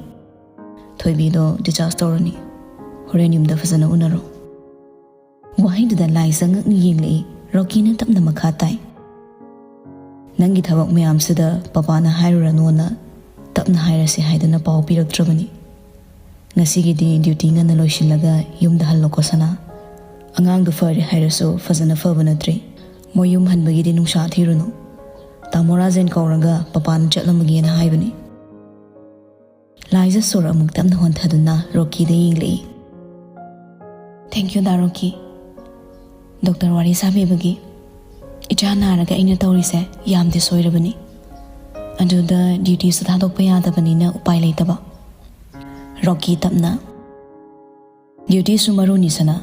"ꯊꯣꯏꯕꯤꯗꯣ ꯗꯤꯆꯥꯔꯖ ꯇꯧꯔꯅꯤ꯫ ꯍꯣꯔꯦꯟ ꯌꯨꯝꯗ ꯐꯖꯅ ꯎꯅꯔꯣ"꯫ ꯋꯥꯍꯩꯗꯨꯗ ꯂꯥꯏꯖ ꯉꯛꯅ ꯌꯦꯡꯂꯛꯏ꯫ ꯔꯣꯀꯤꯅ ꯇꯞꯅ ꯃꯈꯥ ꯇꯥꯏ, "ꯅꯪꯒꯤ ꯊꯕꯛ ꯃꯌꯥꯝꯁꯤꯗ ꯄꯄꯥꯅ ꯍꯥꯏꯔꯨꯔꯅꯣꯅ ꯇꯞꯅ ꯍꯥꯏꯔꯁꯤ ꯍꯥꯏꯗꯅ ꯄꯥꯎ ꯄꯤꯔꯛꯇ꯭ꯔꯕꯅꯤ꯫ ꯉꯁꯤꯒꯤꯗꯤ ꯗ꯭ꯌꯨꯇꯤ ꯉꯟꯅ ꯂꯣꯏꯁꯤꯜꯂꯒ ꯌꯨꯝꯗ ꯍꯜꯂꯣꯀꯣ ꯁꯅꯥ꯫ ꯑꯉꯥꯡꯗꯨ ꯐꯔꯦ ꯍꯥꯏꯔꯁꯨ ꯐꯖꯅ ꯐꯕ ꯅꯠꯇ꯭ꯔꯤ꯫ ꯃꯣꯏ ꯌꯨꯝ ꯍꯟꯕꯒꯤꯗꯤ ꯅꯨꯡꯁꯥ ꯊꯤꯔꯨꯅꯨ꯫ ꯇꯥꯃꯣ ꯔꯥꯖꯦꯟ ꯀꯧꯔꯒ ꯄꯄꯥꯅ ꯆꯠꯂꯝꯃꯒꯦꯅ ꯍꯥꯏꯕꯅꯤ"꯫ ꯂꯥꯏꯖ ꯁꯣꯔ ꯑꯃꯨꯛ ꯇꯞꯅ ꯍꯣꯟꯊꯗꯨꯅ ꯔꯣꯀꯤꯗ ꯌꯦꯡꯂꯛꯏ꯫ "ꯊꯦꯡꯀ꯭ꯌꯨ ꯗꯥ ꯔꯣꯀꯤ꯫ ꯗꯣꯛꯇꯔ ꯋꯥꯔꯤ ꯁꯥꯕꯤꯕꯒꯤ꯫ ꯏꯆꯥ ꯅꯥꯔꯒ ꯑꯩꯅ ꯇꯧꯔꯤꯁꯦ ꯌꯥꯝꯗꯤ ꯁꯣꯏꯔꯕꯅꯤ꯫ ꯑꯗꯨꯗ ꯗ꯭ꯌꯨꯇꯤꯁꯨ ꯊꯥꯗꯣꯛꯄ ꯌꯥꯗꯕꯅꯤꯅ ꯎꯄꯥꯏ ꯂꯩꯇꯕ"꯫ ꯔꯣꯀꯤ ꯇꯞꯅ, "ꯗ꯭ꯌꯨꯇꯤꯁꯨ ꯃꯔꯨꯅꯤ ꯁꯅꯥ꯫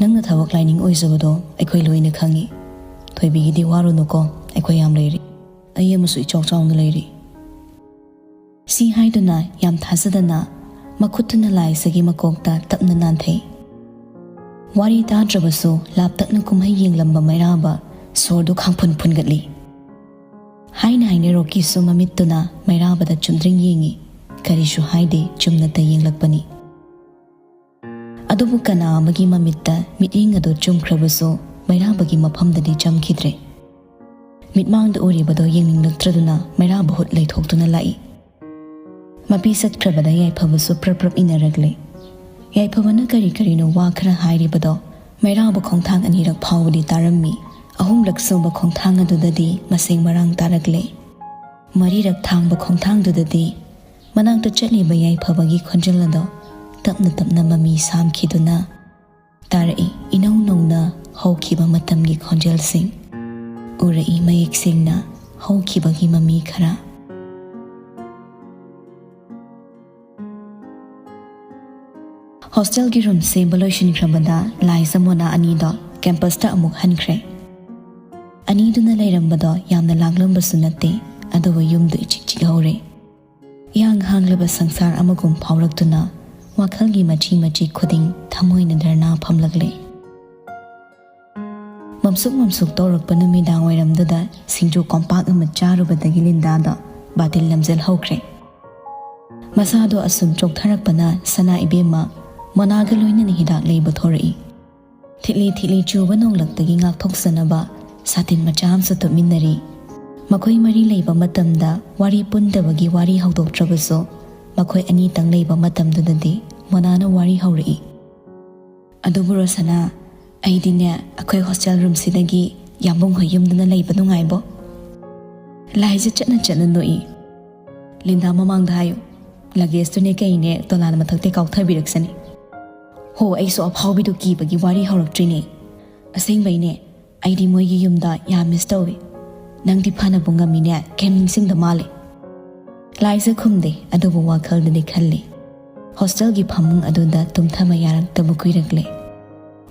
ꯅꯪꯅ ꯊꯕꯛ ꯂꯥꯏꯅꯤꯡ ꯑꯣꯏꯖꯕꯗꯣ ꯑꯩꯈꯣꯏ ꯂꯣꯏꯅ ꯈꯪꯉꯤ꯫ ꯊꯣꯏꯕꯤꯒꯤꯗꯤ ꯋꯥꯔꯨꯅꯨꯀꯣ, ꯑꯩꯈꯣꯏ ꯌꯥꯝ ꯂꯩꯔꯤ꯫ ꯑꯩ ꯑꯃꯁꯨ ꯏꯆꯥꯎ ꯆꯥꯎꯅ ꯂꯩꯔꯤ"꯫ ꯁꯤ ꯍꯥꯏꯗꯨꯅ ꯌꯥꯝ ꯊꯥꯖꯗꯅ ꯃꯈꯨꯠꯇꯨꯅ ꯂꯥꯏꯖꯒꯤ ꯃꯀꯣꯛꯇ ꯇꯞꯅ ꯅꯥꯟꯊꯩ꯫ ꯋꯥꯔꯤ ꯇꯥꯗ꯭ꯔꯕꯁꯨ ꯂꯥꯞꯇꯛꯅ ꯀꯨꯝꯍꯩ ꯌꯦꯡꯂꯝꯕ ꯃꯩꯔꯥꯕ ꯁꯣꯔꯗꯨ ꯈꯥꯡꯐꯨꯟ ꯐꯨꯟꯒꯠꯂꯤ꯫ ꯍꯥꯏꯅ ꯍꯥꯏꯅ ꯔꯣꯀꯤꯁꯨ ꯃꯃꯤꯠꯇꯨꯅ ꯃꯩꯔꯥꯕꯗ ꯆꯨꯝꯗ꯭ꯔꯤꯡ ꯌꯦꯡꯏ꯫ ꯀꯔꯤꯁꯨ ꯍꯥꯏꯗꯦ, ꯆꯨꯝꯅꯇ ꯌꯦꯡꯂꯛꯄꯅꯤ꯫ ꯑꯗꯨꯕꯨ ꯀꯅꯥ ꯑꯃꯒꯤ ꯃꯃꯤꯠꯇ ꯃꯤꯠꯌꯦꯡ ꯑꯗꯨ ꯆꯨꯝꯈ꯭ꯔꯕꯁꯨ ꯃꯩꯔꯥꯕꯒꯤ ꯃꯐꯝꯗꯗꯤ ꯆꯝꯈꯤꯗ꯭ꯔꯦ꯫ ꯃꯤꯠꯃꯥꯡꯗ ꯎꯔꯤꯕꯗꯣ ꯌꯦꯡꯅꯤꯡꯂꯛꯇ꯭ꯔꯗꯨꯅ ꯃꯩꯔꯥꯕ ꯍꯨꯠ ꯂꯩꯊꯣꯛꯇꯨꯅ ꯂꯥꯛꯏ꯫ ꯃꯄꯤ ꯆꯠꯈ꯭ꯔꯕꯗ ꯌꯥꯏꯐꯕꯁꯨ ꯄ꯭ꯔꯞ ꯄ꯭ꯔꯞ ꯏꯟꯅꯔꯛꯂꯦ꯫ ꯌꯥꯏꯐꯕꯅ ꯀꯔꯤ ꯀꯔꯤꯅꯣ ꯋꯥ ꯈꯔ ꯍꯥꯏꯔꯤꯕꯗꯣ ꯃꯩꯔꯥꯕ ꯈꯣꯡꯊꯥꯡ ꯑꯅꯤꯔꯛ ꯐꯥꯎꯕꯗꯤ ꯇꯥꯔꯝꯃꯤ꯫ ꯑꯍꯨꯝꯂꯛ ꯁꯨꯕ ꯈꯣꯡꯊꯥꯡ ꯑꯗꯨꯗꯗꯤ ꯃꯁꯤꯡ ꯃꯔꯥꯡ ꯇꯥꯔꯛꯂꯦ꯫ ꯃꯔꯤꯔꯛ ꯊꯥꯡꯕ ꯈꯣꯡꯊꯥꯡꯗꯨꯗꯗꯤ ꯃꯅꯥꯛꯇ ꯆꯠꯂꯤꯕ ꯌꯥꯏꯐꯕꯒꯤ ꯈꯣꯟꯖꯦꯜ ꯑꯗꯣ ꯇꯞꯅ ꯇꯞꯅ ꯃꯃꯤ ꯁꯥꯝꯈꯤꯗꯨꯅ ꯇꯥꯔꯛꯏ꯫ ꯏꯅꯧ ꯅꯧꯅ ꯍꯧꯈꯤꯕ ꯃꯇꯝꯒꯤ ꯈꯣꯟꯖꯦꯜꯁꯤꯡ ꯎꯔꯛꯏ ꯃꯌꯦꯛ ꯁꯦꯡꯅ ꯍꯧꯈꯤꯕꯒꯤ ꯃꯃꯤ ꯈꯔ꯫ ꯍꯣꯁꯇꯦꯜꯒꯤ ꯔꯨꯝ ꯁꯦꯝꯕ ꯂꯣꯏꯁꯤꯟꯈ꯭ꯔꯕꯗ ꯂꯥꯏꯖ ꯃꯣꯅꯥ ꯑꯅꯤꯗꯣ ꯀꯦꯝꯄꯁꯇ ꯑꯃꯨꯛ ꯍꯟꯈ꯭ꯔꯦ꯫ ꯑꯅꯤꯗꯨꯅ ꯂꯩꯔꯝꯕꯗꯣ ꯌꯥꯝꯅ ꯂꯥꯡꯂꯝꯕꯁꯨ ꯅꯠꯇꯦ, ꯑꯗꯨꯕꯨ ꯌꯨꯝꯗꯨ ꯏꯆꯤꯛ ꯆꯤꯛꯍꯧꯔꯦ꯫ ꯏꯍꯥꯡ ꯍꯥꯡꯂꯕ ꯁꯪꯁꯥꯔ ꯑꯃꯒꯨꯝ ꯐꯥꯎꯔꯛꯇꯨꯅ ꯋꯥꯈꯜꯒꯤ ꯃꯆꯤ ꯃꯆꯤ ꯈꯨꯗꯤꯡ ꯊꯃꯣꯏꯅ ꯙꯔꯅꯥ ꯐꯝꯂꯛꯂꯦ꯫ ꯃꯝꯁꯨꯛ ꯃꯝꯁꯨꯛ ꯇꯧꯔꯛꯄ ꯅꯨꯃꯤꯗꯥꯡ ꯋꯥꯏꯔꯝꯗꯨꯗ ꯁꯤꯡꯖꯨ ꯀꯣꯝꯄꯥꯛ ꯑꯃ ꯆꯥꯔꯨꯕꯗꯒꯤ ꯂꯤꯟꯗꯥꯗꯣ ꯕꯥꯇꯤꯜ ꯅꯝꯖꯜꯍꯧꯈ꯭ꯔꯦ꯫ ꯃꯁꯥꯗꯣ ꯑꯁꯨꯝ ꯆꯣꯛꯊꯔꯛꯄꯅ ꯁꯅꯥ ꯏꯕꯦꯝꯃ ꯃꯣꯅꯥꯒ ꯂꯣꯏꯅꯅ ꯍꯤꯗꯥꯛ ꯂꯩꯕ ꯊꯣꯔꯛꯏ꯫ ꯊꯤꯠꯂꯤ ꯊꯤꯠꯂꯤ ꯆꯨꯕ ꯅꯣꯡꯂꯛꯇꯒꯤ ꯉꯥꯛꯊꯣꯛꯆꯅꯕ ꯁꯥꯇꯤꯟ ꯃꯆꯥ ꯑꯃꯁꯨ ꯇꯨꯞꯃꯤꯟꯅꯔꯤ꯫ ꯃꯈꯣꯏ ꯃꯔꯤ ꯂꯩꯕ ꯃꯇꯝꯗ ꯋꯥꯔꯤ ꯄꯨꯟꯗꯕꯒꯤ ꯋꯥꯔꯤ ꯍꯧꯗꯣꯛꯇ꯭ꯔꯕꯁꯨ ꯃꯈꯣꯏ ꯑꯅꯤꯇꯪ ꯂꯩꯕ ꯃꯇꯝꯗꯨꯗꯗꯤ ꯃꯣꯅꯥꯅ ꯋꯥꯔꯤ ꯍꯧꯔꯛꯏ꯫ ꯑꯗꯨꯕꯨ ꯔꯣꯁꯅꯥ, ꯑꯩꯗꯤꯅꯦ ꯑꯩꯈꯣꯏ ꯍꯣꯁꯇꯦꯜ ꯔꯨꯝꯁꯤꯗꯒꯤ ꯌꯥꯝꯕꯨꯡ ꯍꯣꯏ ꯌꯨꯝꯗꯅ ꯂꯩꯕ ꯅꯨꯡꯉꯥꯏꯕꯣ꯫ ꯂꯥꯏꯖ ꯆꯠꯅ ꯆꯠꯅ ꯅꯣꯛꯏ꯫ ꯂꯤꯟꯗꯥ ꯃꯃꯥꯡꯗ ꯍꯥꯏꯌꯨ, ꯂꯒꯦꯖꯇꯨꯅꯦ ꯀꯩꯅꯦ ꯗꯣꯂꯥꯟ ꯃꯊꯛꯇꯩ ꯀꯥꯎꯊꯕꯤꯔꯛꯁꯅꯤ꯫ ꯍꯣ, ꯑꯩꯁꯨ ꯑꯐꯥꯎꯕꯤꯗꯨ ꯀꯤꯕꯒꯤ ꯋꯥꯔꯤ ꯍꯧꯔꯛꯇ꯭ꯔꯤꯅꯦ꯫ ꯑꯁꯦꯡꯕꯩꯅꯦ, ꯑꯩꯗꯤ ꯃꯣꯏꯒꯤ ꯌꯨꯝꯗ ꯌꯥꯝ ꯃꯤꯁ ꯇꯧꯏ꯫ ꯅꯪꯗꯤ ꯐꯅꯕꯨ ꯉꯝꯃꯤꯅꯦ, ꯀꯩꯝ ꯅꯤꯡꯁꯤꯡꯗ ꯃꯥꯜꯂꯦ꯫ ꯂꯥꯏꯖ ꯈꯨꯝꯗꯦ, ꯑꯗꯨꯕꯨ ꯋꯥꯈꯜꯗꯗꯤ ꯈꯜꯂꯤ꯫ ꯍꯣꯁꯇꯦꯜꯒꯤ ꯐꯃꯨꯡ ꯑꯗꯨꯗ ꯇꯨꯝꯊꯕ ꯌꯥꯔꯛꯇꯕ ꯀꯨꯏꯔꯛꯂꯦ꯫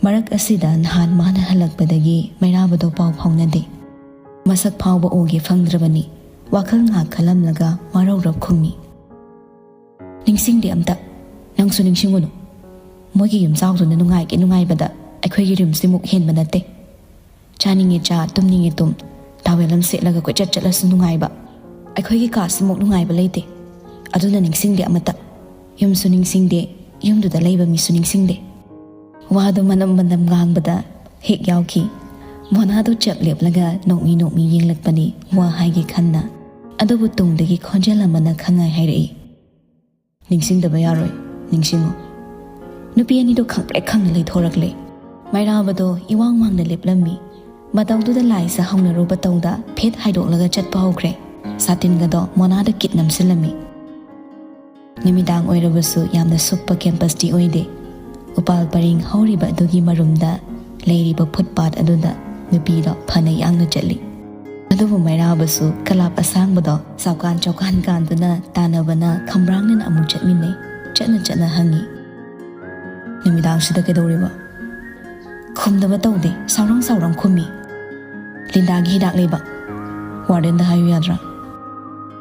ꯃꯔꯛ ꯑꯁꯤꯗ ꯅꯍꯥꯟ ꯃꯥꯅ ꯍꯜꯂꯛꯄꯗꯒꯤ ꯃꯩꯔꯥꯕꯗꯣ ꯄꯥꯎ ꯐꯥꯎꯅꯗꯦ꯫ ꯃꯁꯛ ꯐꯥꯎꯕ ꯎꯒꯦ ꯐꯪꯗ꯭ꯔꯕꯅꯤ꯫ ꯋꯥꯈꯜ ꯉꯥꯏꯍꯥꯛ ꯈꯜꯂꯝꯂꯒ ꯋꯥꯔꯧꯔꯞ ꯈꯨꯝꯃꯤ꯫ ꯅꯤꯡꯁꯤꯡꯗꯦ ꯑꯝꯇ꯫ ꯅꯪꯁꯨ ꯅꯤꯡꯁꯤꯡꯉꯨꯅꯨ꯫ ꯃꯣꯏꯒꯤ ꯌꯨꯝꯖꯥꯎꯗꯨꯅ ꯅꯨꯡꯉꯥꯏꯒꯦ ꯅꯨꯡꯉꯥꯏꯕꯗ ꯑꯩꯈꯣꯏꯒꯤ ꯔꯨꯝꯁꯤꯃꯨꯛ ꯍꯦꯟꯕ ꯅꯠꯇꯦ꯫ ꯆꯥꯅꯤꯡꯉꯦ ꯆꯥ, ꯇꯨꯝꯅꯤꯡꯉꯦ ꯇꯨꯝ, ꯇꯥꯋꯦꯜ ꯑꯃ ꯁꯦꯠꯂꯒ ꯀꯣꯏꯆꯠ ꯆꯠꯂꯁꯨ ꯅꯨꯡꯉꯥꯏꯕ꯫ ꯑꯩꯈꯣꯏꯒꯤ ꯀꯥꯁꯤꯃꯨꯛ ꯅꯨꯡꯉꯥꯏꯕ ꯂꯩꯇꯦ꯫ ꯑꯗꯨꯅ ꯅꯤꯡꯁꯤꯡꯗꯦ ꯑꯃꯠꯇ꯫ ꯌꯨꯝꯁꯨ ꯅꯤꯡꯁꯤꯡꯗꯦ, ꯌꯨꯝꯗꯨꯗ ꯂꯩꯕ ꯃꯤꯁꯨ ꯅꯤꯡꯁꯤꯡꯗꯦ꯫ ꯋꯥꯗꯣ ꯃꯅꯝ ꯃꯅꯝ ꯉꯥꯡꯕꯗ ꯍꯦꯛ ꯌꯥꯎꯈꯤ꯫ ꯃꯣꯅꯥꯗꯣ ꯆꯞ ꯂꯦꯞꯂꯒ ꯅꯣꯛꯃꯤ ꯅꯣꯛꯃꯤ ꯌꯦꯡꯂꯛꯄꯅꯤ, ꯋꯥ ꯍꯥꯏꯒꯦ ꯈꯟꯅ꯫ ꯑꯗꯨꯕꯨ ꯇꯨꯡꯗꯒꯤ ꯈꯣꯟꯖꯦꯜ ꯑꯃꯅ ꯈꯪꯉꯥꯏ ꯍꯥꯏꯔꯛꯏ, "ꯅꯤꯡꯁꯤꯡꯗꯕ ꯌꯥꯔꯣꯏ, ꯅꯤꯡꯁꯤꯡꯉꯨ꯫" ꯅꯨꯄꯤ ꯑꯅꯤꯗꯣ ꯈꯪꯄ꯭ꯔꯦꯛ ꯈꯪꯅ ꯂꯩꯊꯣꯔꯛꯂꯦ꯫ ꯃꯩꯔꯥꯕꯗꯣ ꯏꯋꯥꯡ ꯋꯥꯡꯅ ꯂꯦꯞꯂꯝꯃꯤ꯫ ꯃꯇꯧꯗꯨꯗ ꯂꯥꯏꯁ ꯍꯧꯅꯔꯨꯕ ꯇꯧꯗ ꯐꯦꯠ ꯍꯥꯏꯗꯣꯛꯂꯒ ꯆꯠꯄ ꯍꯧꯈ꯭ꯔꯦ꯫ ꯁꯥꯇꯤꯟꯒꯗꯣ ꯃꯣꯅꯥꯗ ꯀꯤꯠ ꯅꯝꯁꯤꯜꯂꯝꯃꯤ꯫ ꯅꯨꯃꯤꯗꯥꯡ ꯑꯣꯏꯔꯕꯁꯨ ꯌꯥꯝꯅ ꯁꯨꯞꯄ ꯀꯦꯝꯄꯁꯇꯤ ꯑꯣꯏꯗꯦ꯫ ꯎꯄꯥꯜ ꯄꯔꯤꯡ ꯍꯧꯔꯤꯕ ꯑꯗꯨꯒꯤ ꯃꯔꯨꯝꯗ ꯂꯩꯔꯤꯕ ꯐꯨꯠꯄꯥꯠ ꯑꯗꯨꯗ ꯅꯨꯄꯤꯗꯣ ꯐꯅ ꯌꯥꯡꯅ ꯆꯠꯂꯤ꯫ ꯑꯗꯨꯕꯨ ꯃꯩꯔꯥꯕꯁꯨ ꯀꯂꯥꯞ ꯑꯁꯥꯡꯕꯗꯣ ꯆꯥꯎꯀꯥꯟ ꯆꯥꯎꯀꯥꯟ ꯀꯥꯟꯗꯨꯅ ꯇꯥꯟꯅꯕꯅ ꯈꯝꯕ꯭ꯔꯥꯡꯅꯅ ꯑꯃꯨꯛ ꯆꯠꯃꯤꯟꯅꯩ꯫ ꯆꯠꯅ ꯆꯠꯅ ꯍꯪꯉꯤ, "ꯅꯨꯃꯤꯗꯥꯡꯁꯤꯗ ꯀꯩꯗꯧꯔꯤꯕ?" ꯈꯨꯝꯗꯕ ꯇꯧꯗꯦ, ꯁꯥꯎꯔꯪ ꯁꯥꯎꯔꯪ ꯈꯨꯝꯃꯤ꯫ "ꯂꯤꯟꯗꯥꯒꯤ ꯍꯤꯗꯥꯛ ꯂꯩꯕ꯫ ꯋꯥꯔꯗꯦꯟꯗ ꯍꯥꯏꯌꯨ ꯌꯥꯗ꯭ꯔꯥ?"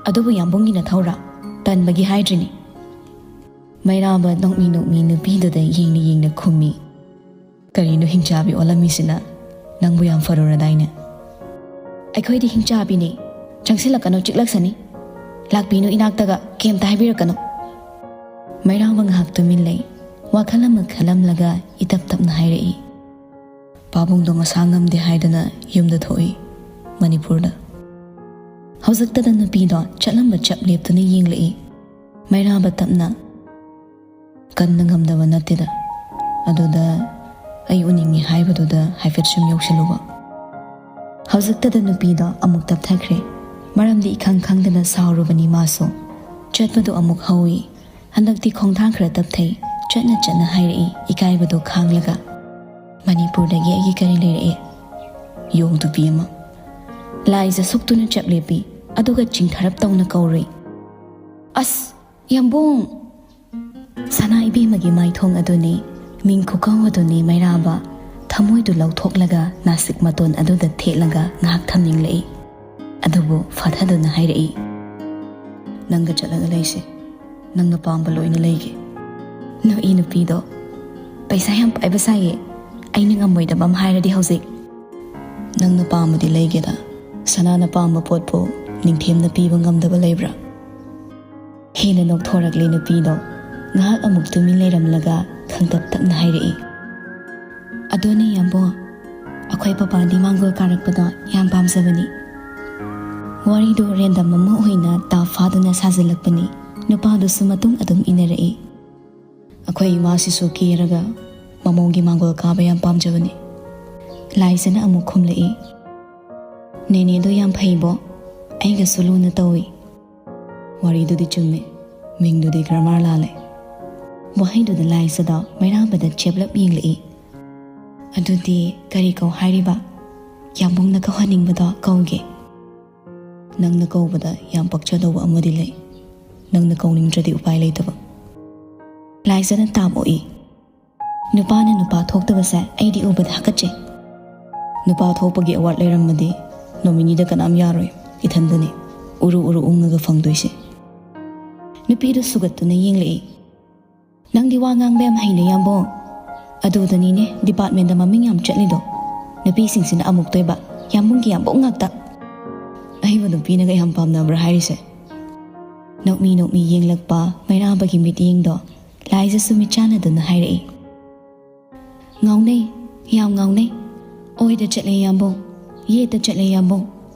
"ꯑꯗꯨꯕꯨ ꯌꯥꯝꯕꯨꯡꯒꯤ ꯅꯊꯧꯔꯥ?" "ꯇꯟꯕꯒꯤ ꯍꯥꯏꯗ꯭ꯔꯤꯅꯤ꯫" ꯃꯩꯔꯥꯕ ꯅꯣꯛꯃꯤ ꯅꯣꯛꯃꯤ ꯅꯨꯄꯤꯗꯨꯗ ꯌꯦꯡꯅ ꯌꯦꯡꯅ ꯈꯨꯝꯃꯤ꯫ "ꯀꯔꯤꯅꯣ ꯍꯤꯡꯆꯥꯕꯤ ꯑꯣꯜꯂꯝꯃꯤꯁꯤꯅ? ꯅꯪꯕꯨ ꯌꯥꯝ ꯐꯔꯨꯔꯗꯥꯏꯅꯦ?" "ꯑꯩꯈꯣꯏꯗꯤ ꯍꯤꯡꯆꯥꯕꯤꯅꯤ꯫ ꯆꯪꯁꯤꯜꯂꯛꯀꯅꯨ, ꯆꯤꯛꯂꯛꯁꯅꯤ꯫ ꯂꯥꯛꯄꯤꯅꯨ ꯏꯅꯥꯛꯇꯒ, ꯀꯩꯝꯇ ꯍꯥꯏꯕꯤꯔꯛꯀꯅꯨ꯫" ꯃꯩꯔꯥꯕ ꯉꯥꯏꯍꯥꯛ ꯇꯨꯃꯤꯟ ꯂꯩ꯫ ꯋꯥꯈꯜ ꯑꯃ ꯈꯜꯂꯝꯂꯒ ꯏꯇꯞ ꯇꯞꯅ ꯍꯥꯏꯔꯛꯏ, "ꯄꯥꯕꯨꯡꯗꯣ ꯃꯁꯥ ꯉꯝꯗꯦ ꯍꯥꯏꯗꯅ ꯌꯨꯝꯗ ꯊꯣꯛꯏ, ꯃꯅꯤꯄꯨꯔꯗ꯫" ꯍꯧꯖꯤꯛꯇꯗ ꯅꯨꯄꯤꯗꯣ ꯆꯠꯂꯝꯕ ꯆꯞ ꯂꯦꯞꯇꯨꯅ ꯌꯦꯡꯂꯛꯏ꯫ ꯃꯩꯔꯥꯕ ꯇꯞꯅ, "ꯀꯟꯅ ꯉꯝꯗꯕ ꯅꯠꯇꯦꯗ, ꯑꯗꯨꯗ ꯑꯩ ꯎꯅꯤꯡꯉꯤ ꯍꯥꯏꯕꯗꯨꯗ ꯍꯥꯏꯐꯦꯠ ꯁꯨꯝ ꯌꯧꯁꯤꯜꯂꯨꯕ꯫" ꯍꯧꯖꯤꯛꯇꯗ ꯅꯨꯄꯤꯗꯣ ꯑꯃꯨꯛ ꯇꯞꯊꯈ꯭ꯔꯦ꯫ ꯃꯔꯝꯗꯤ ꯏꯈꯪ ꯈꯪꯗꯅ ꯁꯥꯎꯔꯨꯕꯅꯤ ꯃꯥꯁꯨ꯫ ꯆꯠꯄꯗꯨ ꯑꯃꯨꯛ ꯍꯧꯏ꯫ ꯍꯟꯗꯛꯇꯤ ꯈꯣꯡꯊꯥꯡ ꯈꯔ ꯇꯞꯊꯩ꯫ ꯆꯠꯅ ꯆꯠꯅ ꯍꯥꯏꯔꯛꯏ, ꯏꯀꯥꯏꯕꯗꯣ ꯈꯥꯡꯂꯒ, "ꯃꯅꯤꯄꯨꯔꯗꯒꯤ ꯑꯩꯒꯤ ꯀꯔꯤ ꯂꯩꯔꯛꯑꯦ?" ꯌꯣꯡ ꯇꯨꯄꯤ ꯑꯃ꯫ ꯂꯥꯏꯖ ꯁꯨꯛꯇꯨꯅ ꯆꯞ ꯂꯦꯞꯄꯤ, ꯑꯗꯨꯒ ꯆꯤꯡꯊꯔꯞ ꯇꯧꯅ ꯀꯧꯔꯨꯏ, "ꯑꯁ, ꯌꯥꯝꯕꯨꯡ!" ꯁꯅꯥ ꯏꯕꯦꯝꯃꯒꯤ ꯃꯥꯏꯊꯣꯡ ꯑꯗꯨꯅꯤ, ꯃꯤꯡ ꯈꯨꯀꯧ ꯑꯗꯨꯅꯤ ꯃꯩꯔꯥꯕ꯫ ꯊꯃꯣꯏꯗꯨ ꯂꯧꯊꯣꯛꯂꯒ ꯅꯥꯁꯤꯛ ꯃꯇꯣꯟ ꯑꯗꯨꯗ ꯊꯦꯠꯂꯒ ꯉꯥꯏꯍꯥꯛ ꯊꯝꯅꯤꯡꯂꯛꯏ꯫ ꯑꯗꯨꯕꯨ ꯐꯥꯊꯗꯨꯅ ꯍꯥꯏꯔꯛꯏ, "ꯅꯪꯒ ꯆꯠꯂꯒ ꯂꯩꯁꯦ, ꯅꯪꯅ ꯄꯥꯝꯕ ꯂꯣꯏꯅ ꯂꯩꯒꯦ꯫" ꯅꯣꯛꯏ ꯅꯨꯄꯤꯗꯣ꯫ ꯄꯩꯁꯥ ꯌꯥꯝ ꯄꯥꯏꯕ ꯁꯥꯏꯌꯦ꯫ ꯑꯩꯅ ꯉꯝꯃꯣꯏꯗꯕ ꯑꯃ ꯍꯥꯏꯔꯗꯤ ꯍꯧꯖꯤꯛ꯫ ꯅꯪꯅ ꯄꯥꯝꯕꯗꯤ ꯂꯩꯒꯦꯗ꯫ ꯁꯅꯥꯅ ꯄꯥꯝꯕ ꯄꯣꯠꯄꯨ ꯅꯤꯡꯊꯦꯝꯅ ꯄꯤꯕ ꯉꯝꯗꯕ ꯂꯩꯕ꯭ꯔꯥ? ꯍꯦꯟꯅ ꯅꯣꯛꯊꯣꯔꯛꯂꯦ ꯅꯨꯄꯤꯗꯣ꯫ ꯉꯥꯏꯍꯥꯛ ꯑꯃꯨꯛ ꯇꯨꯃꯤꯟ ꯂꯩꯔꯝꯂꯒ ꯈꯪꯇꯞ ꯇꯞꯅ ꯍꯥꯏꯔꯛꯏ, "ꯑꯗꯨꯅꯦ ꯌꯥꯝꯕꯨꯡ, ꯑꯩꯈꯣꯏ ꯄꯄꯥꯗꯤ ꯃꯥꯡꯒꯣꯜ ꯀꯥꯔꯛꯄꯗꯣ ꯌꯥꯝ ꯄꯥꯝꯖꯕꯅꯤ꯫" ꯋꯥꯔꯤꯗꯨ ꯔꯦꯟꯗꯝ ꯑꯃ ꯑꯣꯏꯅ ꯇꯥꯞ ꯐꯥꯗꯨꯅ ꯁꯥꯖꯤꯜꯂꯛꯄꯅꯤ꯫ ꯅꯨꯄꯥꯗꯨꯁꯨ ꯃꯇꯨꯡ ꯑꯗꯨꯝ ꯏꯟꯅꯔꯛꯏ꯫ ꯑꯩꯈꯣꯏ ꯏꯃꯥꯁꯤꯁꯨ ꯀꯦꯔꯒ ꯃꯃꯧꯒꯤ ꯃꯥꯡꯒꯣꯜ ꯀꯥꯕ ꯌꯥꯝ ꯄꯥꯝꯖꯕꯅꯤ꯫ ꯂꯥꯏꯖꯅ ꯑꯃꯨꯛ ꯈꯨꯝꯂꯛꯏ, "ꯅꯦꯅꯦꯗꯣ ꯌꯥꯝ ꯐꯩꯕꯣ, ꯑꯩꯒꯁꯨ ꯂꯨꯅ ꯇꯧꯏ꯫" ꯋꯥꯔꯤꯗꯨꯗꯤ ꯆꯨꯝꯃꯤ, ꯃꯤꯡꯗꯨꯗꯤ ꯒ꯭ꯔꯥꯃꯥꯔ ꯂꯥꯜꯂꯦ꯫ ꯋꯥꯍꯩꯗꯨꯗ ꯂꯥꯏꯖꯗꯣ ꯃꯩꯔꯥꯕꯗ ꯆꯦꯞꯂꯞ ꯌꯦꯡꯂꯛꯏ꯫ "ꯑꯗꯨꯗꯤ ꯀꯔꯤ ꯀꯧ ꯍꯥꯏꯔꯤꯕ? ꯌꯥꯝꯕꯨꯡꯅ ꯀꯧꯍꯟꯅꯤꯡꯕꯗꯣ ꯀꯧꯒꯦ꯫" "ꯅꯪꯅ ꯀꯧꯕꯗ ꯌꯥꯝ ꯄꯛꯆꯗꯧꯕ ꯑꯃꯗꯤ ꯂꯩ꯫ ꯅꯪꯅ ꯀꯧꯅꯤꯡꯗ꯭ꯔꯗꯤ ꯎꯄꯥꯏ ꯂꯩꯇꯕ꯫" ꯂꯥꯏꯖꯅ ꯇꯥꯞ ꯑꯣꯛꯏ꯫ "ꯅꯨꯄꯥꯅ ꯅꯨꯄꯥ ꯊꯣꯛꯇꯕꯁꯦ ꯑꯩꯗꯤ ꯎꯕꯗ ꯍꯥꯀꯠꯆꯩ꯫" "ꯅꯨꯄꯥ ꯊꯣꯛꯄꯒꯤ ꯑꯦꯋꯥꯔꯗ ꯂꯩꯔꯝꯃꯗꯤ ꯅꯣꯃꯤꯅꯤꯗ ꯀꯅꯥꯝ ꯌꯥꯔꯣꯏ, ꯏꯊꯟꯗꯅꯤ ꯎꯔꯨ ꯎꯔꯨ ꯎꯪꯉꯒ ꯐꯪꯗꯣꯏꯁꯦ꯫" ꯅꯨꯄꯤꯗꯨ ꯁꯨꯒꯠꯇꯨꯅ ꯌꯦꯡꯂꯛꯏ꯫ "ꯅꯪꯗꯤ ꯋꯥ ꯉꯥꯡꯕ ꯌꯥꯝ ꯍꯩꯅꯦ ꯌꯥꯝꯕꯨꯡ꯫ ꯑꯗꯨꯗꯅꯤꯅꯦ ꯗꯤꯄꯥꯔꯠꯃꯦꯟꯗ ꯃꯃꯤꯡ ꯌꯥꯝ ꯆꯠꯂꯤꯗꯣ꯫ ꯅꯨꯄꯤꯁꯤꯡꯁꯤꯅ ꯑꯃꯨꯛꯇꯣꯏꯕ, ꯌꯥꯝꯕꯨꯡꯒꯤ ꯌꯥꯝꯕꯨꯡ ꯉꯥꯛꯇ꯫" ꯑꯩꯕꯨ ꯅꯨꯄꯤꯅꯒ ꯌꯥꯝ ꯄꯥꯝꯅꯕ꯭ꯔꯥ ꯍꯥꯏꯔꯤꯁꯦ? ꯅꯣꯛꯃꯤ ꯅꯣꯛꯃꯤ ꯌꯦꯡꯂꯛꯄ ꯃꯩꯔꯥꯕꯒꯤ ꯃꯤꯠꯌꯦꯡꯗꯣ ꯂꯥꯏꯖꯁꯨ ꯃꯤꯠꯆꯥꯟꯅꯗꯨꯅ ꯍꯥꯏꯔꯛꯏ꯫ "ꯉꯥꯎꯅꯩ, ꯌꯥꯝ ꯉꯥꯎꯅꯩ꯫ ꯑꯣꯏꯗ ꯆꯠꯂꯦ ꯌꯥꯝꯕꯨꯡ, ꯌꯦꯠꯇ ꯆꯠꯂꯦ ꯌꯥꯝꯕꯨꯡ꯫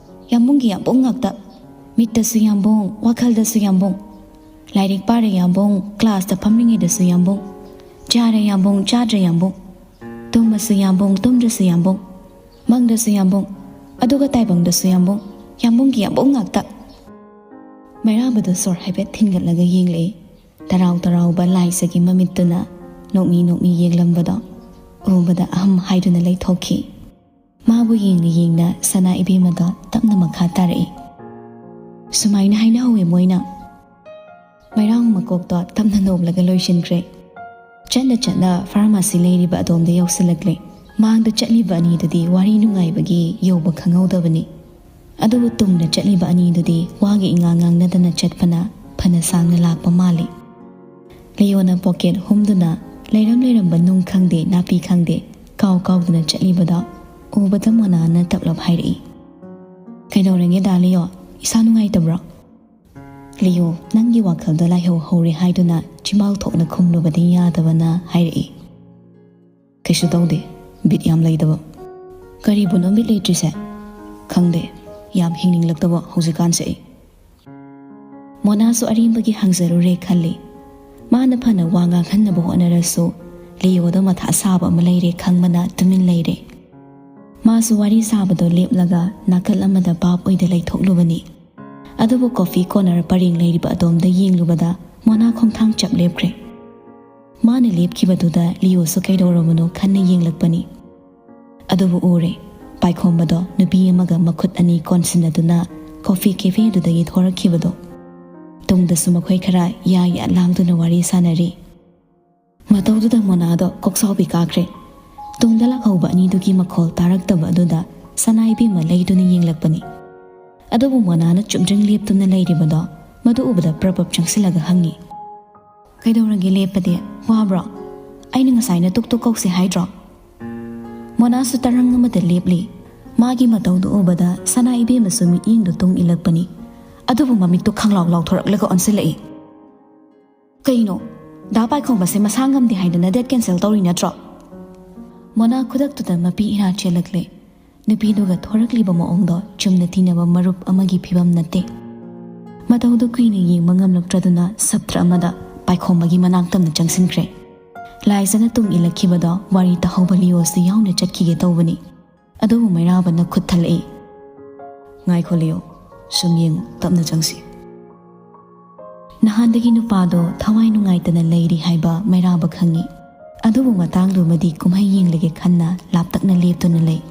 ꯌꯥꯝꯕꯨꯡꯒꯤ ꯌꯥꯝꯕꯨꯡ ꯉꯥꯛꯇ꯫ ꯃꯤꯠꯇꯁꯨ ꯌꯥꯝꯕꯨꯡ, ꯋꯥꯈꯜꯗꯁꯨ ꯌꯥꯝꯕꯨꯡ꯫ ꯂꯥꯏꯔꯤꯛ ꯄꯥꯔꯦ ꯌꯥꯝꯕꯨꯡ, ꯀ꯭ꯂꯥꯁꯇ ꯐꯝꯂꯤꯉꯩꯗꯁꯨ ꯌꯥꯝꯕꯨꯡ꯫ ꯆꯥꯔꯦ ꯌꯥꯝꯕꯨꯡ, ꯆꯥꯗ꯭ꯔꯦ ꯌꯥꯝꯕꯨꯡ꯫ ꯇꯨꯝꯃꯁꯨ ꯌꯥꯝꯕꯨꯡ, ꯇꯨꯝꯗ꯭ꯔꯁꯨ ꯌꯥꯝꯕꯨꯡ꯫ ꯃꯪꯗꯁꯨ ꯌꯥꯝꯕꯨꯡ꯫ ꯑꯗꯨꯒ ꯇꯥꯏꯕꯪꯗꯁꯨ ꯌꯥꯝꯕꯨꯡ꯫ ꯌꯥꯝꯕꯨꯡꯒꯤ ꯌꯥꯝꯕꯨꯡ ꯉꯥꯛꯇ꯫" ꯃꯩꯔꯥꯕꯗꯨ ꯁꯣꯔ ꯍꯥꯏꯐꯦꯠ ꯊꯤꯟꯒꯠꯂꯒ ꯌꯦꯡꯂꯛꯏ꯫ ꯇꯔꯥꯎ ꯇꯔꯥꯎꯕ ꯂꯥꯏꯁꯒꯤ ꯃꯃꯤꯠꯇꯨꯅ ꯅꯣꯛꯃꯤ ꯅꯣꯛꯃꯤ ꯌꯦꯡꯂꯝꯕꯗꯣ ꯎꯕꯗ ꯑꯍꯝ ꯍꯥꯏꯗꯨꯅ ꯂꯩꯊꯣꯛꯈꯤ꯫ ꯃꯥꯕꯨ ꯌꯦꯡꯅ ꯌꯦꯡꯅ ꯁꯅꯥ ꯏꯕꯦꯝꯃꯗꯣ ꯇꯞꯅ ꯃꯈꯥ ꯇꯥꯔꯛꯏ꯫ ꯁꯨꯃꯥꯏꯅ ꯍꯥꯏꯅꯍꯧꯋꯦ ꯃꯣꯏꯅ, ꯃꯩꯔꯥꯡ ꯃꯀꯣꯛꯇꯣ ꯇꯞꯅ ꯅꯣꯝꯂꯒ ꯂꯣꯏꯁꯤꯟꯈ꯭ꯔꯦ꯫ ꯆꯠꯅ ꯆꯠꯅ ꯐꯥꯔꯃꯥꯁꯤ ꯂꯩꯔꯤꯕ ꯑꯗꯣꯝꯗ ꯌꯧꯁꯤꯜꯂꯛꯂꯦ꯫ ꯃꯥꯡꯗ ꯆꯠꯂꯤꯕ ꯑꯅꯤꯗꯨꯗꯤ ꯋꯥꯔꯤ ꯅꯨꯡꯉꯥꯏꯕꯒꯤ ꯌꯧꯕ ꯈꯪꯍꯧꯗꯕꯅꯤ꯫ ꯑꯗꯨꯕꯨ ꯇꯨꯡꯗ ꯆꯠꯂꯤꯕ ꯑꯅꯤꯗꯨꯗꯤ ꯋꯥꯒ ꯏꯉꯥꯡ ꯉꯥꯡꯅꯗꯅ ꯆꯠꯄꯅ ꯐꯅ ꯁꯥꯡꯅ ꯂꯥꯛꯄ ꯃꯥꯜꯂꯤ꯫ ꯂꯤꯌꯣꯅ ꯄꯣꯀꯦꯠ ꯍꯨꯝꯗꯨꯅ ꯂꯩꯔꯝ ꯂꯩꯔꯝꯕ ꯅꯨꯡ ꯈꯪꯗꯦ, ꯅꯥꯄꯤ ꯈꯪꯗꯦ, ꯀꯥꯎ ꯀꯥꯎꯗꯨꯅ ꯆꯠꯂꯤꯕꯗꯣ ꯎꯕꯗ ꯃꯣꯅꯥꯅ ꯇꯞꯂꯞ ꯍꯥꯏꯔꯛꯏ, "ꯀꯩꯗꯧꯔꯒꯦ ꯗꯥ ꯂꯤꯌꯣ? ꯏꯁꯥ ꯅꯨꯡꯉꯥꯏꯇꯕ꯭ꯔꯣ?" ꯂꯤꯌꯣ, ꯅꯪꯒꯤ ꯋꯥꯈꯜꯗ ꯂꯥꯏꯍꯧ ꯍꯧꯔꯦ ꯍꯥꯏꯗꯨꯅ ꯆꯤꯝꯕꯥꯜ ꯊꯣꯛꯅ ꯈꯨꯝꯂꯨꯕꯗꯤ ꯌꯥꯗꯕꯅ ꯍꯥꯏꯔꯛꯏ, "ꯀꯩꯁꯨ ꯇꯧꯗꯦ, ꯕꯤꯠ ꯌꯥꯝ ꯂꯩꯇꯕ꯫" "ꯀꯔꯤꯕꯨꯅꯣ ꯕꯤꯠ ꯂꯩꯇ꯭ꯔꯤꯁꯦ?" "ꯈꯪꯗꯦ, ꯌꯥꯝ ꯍꯤꯡꯅꯤꯡꯂꯛꯇꯕ ꯍꯧꯖꯤꯛꯀꯥꯟꯁꯦ ꯑꯩ꯫" ꯃꯣꯅꯥꯁꯨ ꯑꯔꯦꯝꯕꯒꯤ ꯍꯪꯖꯔꯨꯔꯦ ꯈꯜꯂꯤ꯫ ꯃꯥꯅ ꯐꯅ ꯋꯥ ꯉꯥꯡꯍꯟꯅꯕ ꯍꯣꯠꯅꯔꯁꯨ ꯂꯤꯌꯣꯗ ꯃꯊꯥ ꯁꯥꯕ ꯑꯃ ꯂꯩꯔꯦ ꯈꯪꯕꯅ ꯇꯨꯃꯤꯟ ꯂꯩꯔꯦ꯫ ꯃꯥꯁꯨ ꯋꯥꯔꯤ ꯁꯥꯕꯗꯣ ꯂꯦꯞꯂꯒ ꯅꯥꯀꯜ ꯑꯃꯗ ꯚꯥꯞ ꯑꯣꯏꯗ ꯂꯩꯊꯣꯛꯂꯨꯕꯅꯤ꯫ ꯑꯗꯨꯕꯨ ꯀꯣꯐꯤ ꯀꯣꯔꯅꯔ ꯄꯔꯦꯡ ꯂꯩꯔꯤꯕ ꯑꯗꯣꯝꯗ ꯌꯦꯡꯂꯨꯕꯗ ꯃꯣꯅꯥ ꯈꯣꯡꯊꯥꯡ ꯆꯞ ꯂꯦꯞꯈ꯭ꯔꯦ꯫ ꯃꯥꯅ ꯂꯦꯞꯈꯤꯕꯗꯨꯗ ꯂꯤꯌꯣꯁꯨ ꯀꯩꯗꯧꯔꯕꯅꯣ ꯈꯟꯅ ꯌꯦꯡꯂꯛꯄꯅꯤ꯫ ꯑꯗꯨꯕꯨ ꯎꯔꯦ, ꯄꯥꯏꯈꯣꯝꯕꯗꯣ ꯅꯨꯄꯤ ꯑꯃꯒ ꯃꯈꯨꯠ ꯑꯅꯤ ꯀꯣꯟꯁꯤꯟꯅꯗꯨꯅ ꯀꯣꯐꯤ ꯀꯦꯐꯦꯗꯨꯗꯒꯤ ꯊꯣꯔꯛꯈꯤꯕꯗꯣ꯫ ꯇꯨꯡꯗꯁꯨ ꯃꯈꯣꯏ ꯈꯔ ꯌꯥ ꯌꯥ ꯂꯥꯡꯗꯨꯅ ꯋꯥꯔꯤ ꯁꯥꯅꯔꯤ꯫ ꯃꯇꯧꯗꯨꯗ ꯃꯣꯅꯥꯗꯣ ꯀꯣꯛꯆꯥꯎꯕꯤ ꯀꯥꯈ꯭ꯔꯦ꯫ ꯇꯨꯡꯗ ꯂꯥꯛꯍꯧꯕ ꯑꯅꯤꯗꯨꯒꯤ ꯃꯈꯣꯜ ꯇꯥꯔꯛꯇꯕ ꯑꯗꯨꯗ ꯁꯅꯥ ꯏꯕꯦꯝꯃ ꯂꯩꯗꯨꯅ ꯌꯦꯡꯂꯛꯄꯅꯤ꯫ ꯑꯗꯨꯕꯨ ꯃꯣꯅꯥꯅ ꯆꯨꯝꯗ꯭ꯔꯤꯡ ꯂꯦꯞꯇꯨꯅ ꯂꯩꯔꯤꯕꯗꯣ ꯃꯗꯨ ꯎꯕꯗ ꯄ꯭ꯔꯞ ꯄ꯭ꯔꯞ ꯆꯪꯁꯤꯜꯂꯒ ꯍꯪꯉꯤ, "ꯀꯩꯗꯧꯔꯒꯦ ꯂꯦꯞꯄꯗꯤ? ꯋꯥꯕ꯭ꯔꯣ? ꯑꯩꯅ ꯉꯁꯥꯏꯅ ꯇꯨꯛ ꯇꯨꯛ ꯀꯧꯁꯦ ꯍꯥꯏꯗ꯭ꯔꯣ?" ꯃꯣꯅꯥꯁꯨ ꯇꯔꯪ ꯑꯃꯗ ꯂꯦꯞꯂꯤ꯫ ꯃꯥꯒꯤ ꯃꯇꯧꯗꯨ ꯎꯕꯗ ꯁꯅꯥ ꯏꯕꯦꯝꯃꯁꯨ ꯃꯤꯠꯌꯦꯡꯗꯨ ꯇꯨꯡ ꯏꯜꯂꯛꯄꯅꯤ꯫ ꯑꯗꯨꯕꯨ ꯃꯃꯤꯠꯇꯨ ꯈꯪꯂꯥꯎ ꯂꯥꯎꯊꯣꯔꯛꯂꯒ ꯑꯣꯟꯁꯤꯜꯂꯛꯏ꯫ "ꯀꯩꯅꯣ? ꯗꯥ ꯄꯥꯏꯈꯣꯝꯕꯁꯦ ꯃꯁꯥ ꯉꯝꯗꯦ ꯍꯥꯏꯗꯅ ꯗꯦꯠ ꯀꯦꯟꯁꯦꯜ ꯇꯧꯔꯤ ꯅꯠꯇ꯭ꯔꯣ?" ꯃꯣꯅꯥ ꯈꯨꯗꯛꯇꯨꯗ ꯃꯄꯤ ꯏꯔꯥ ꯆꯦꯜꯂꯛꯂꯦ꯫ ꯅꯨꯄꯤꯗꯨꯒ ꯊꯣꯔꯛꯂꯤꯕ ꯃꯑꯣꯡꯗꯣ ꯆꯨꯝꯅ ꯇꯤꯟꯅꯕ ꯃꯔꯨꯞ ꯑꯃꯒꯤ ꯐꯤꯕꯝ ꯅꯠꯇꯦ꯫ ꯃꯇꯧꯗꯨ ꯀꯨꯏꯅ ꯌꯦꯡꯕ ꯉꯝꯂꯛꯇ꯭ꯔꯗꯨꯅ ꯁꯞꯇ꯭ꯔ ꯑꯃꯗ ꯄꯥꯏꯈꯣꯝꯕꯒꯤ ꯃꯅꯥꯛ ꯇꯝꯅ ꯆꯪꯁꯤꯟꯈ꯭ꯔꯦ꯫ ꯂꯥꯏꯖꯅ ꯇꯨꯡ ꯏꯜꯂꯛꯈꯤꯕꯗꯣ ꯋꯥꯔꯤ ꯇꯥꯍꯧꯕ ꯂꯤꯌꯣꯁꯇ ꯌꯥꯎꯅ ꯆꯠꯈꯤꯒꯦ ꯇꯧꯕꯅꯤ꯫ ꯑꯗꯨꯕꯨ ꯃꯩꯔꯥꯕꯅ ꯈꯨꯠ ꯊꯜꯂꯛꯏ꯫ "ꯉꯥꯏꯈꯣ ꯂꯤꯌꯣ, ꯁꯨꯝ ꯌꯦꯡꯉꯨ, ꯇꯞꯅ ꯆꯪꯁꯤ꯫" ꯅꯍꯥꯟꯗꯒꯤ ꯅꯨꯄꯥꯗꯣ ꯊꯋꯥꯏ ꯅꯨꯡꯉꯥꯏꯇꯅ ꯂꯩꯔꯤ ꯍꯥꯏꯕ ꯃꯩꯔꯥꯕ ꯈꯪꯉꯤ꯫ ꯑꯗꯨꯕꯨ ꯃꯇꯥꯡꯗꯨꯃꯗꯤ ꯀꯨꯝꯍꯩ ꯌꯦꯡꯂꯒꯦ ꯈꯟꯅ ꯂꯥꯞꯇꯛꯅ ꯂꯦꯞꯇꯨꯅ ꯂꯩ꯫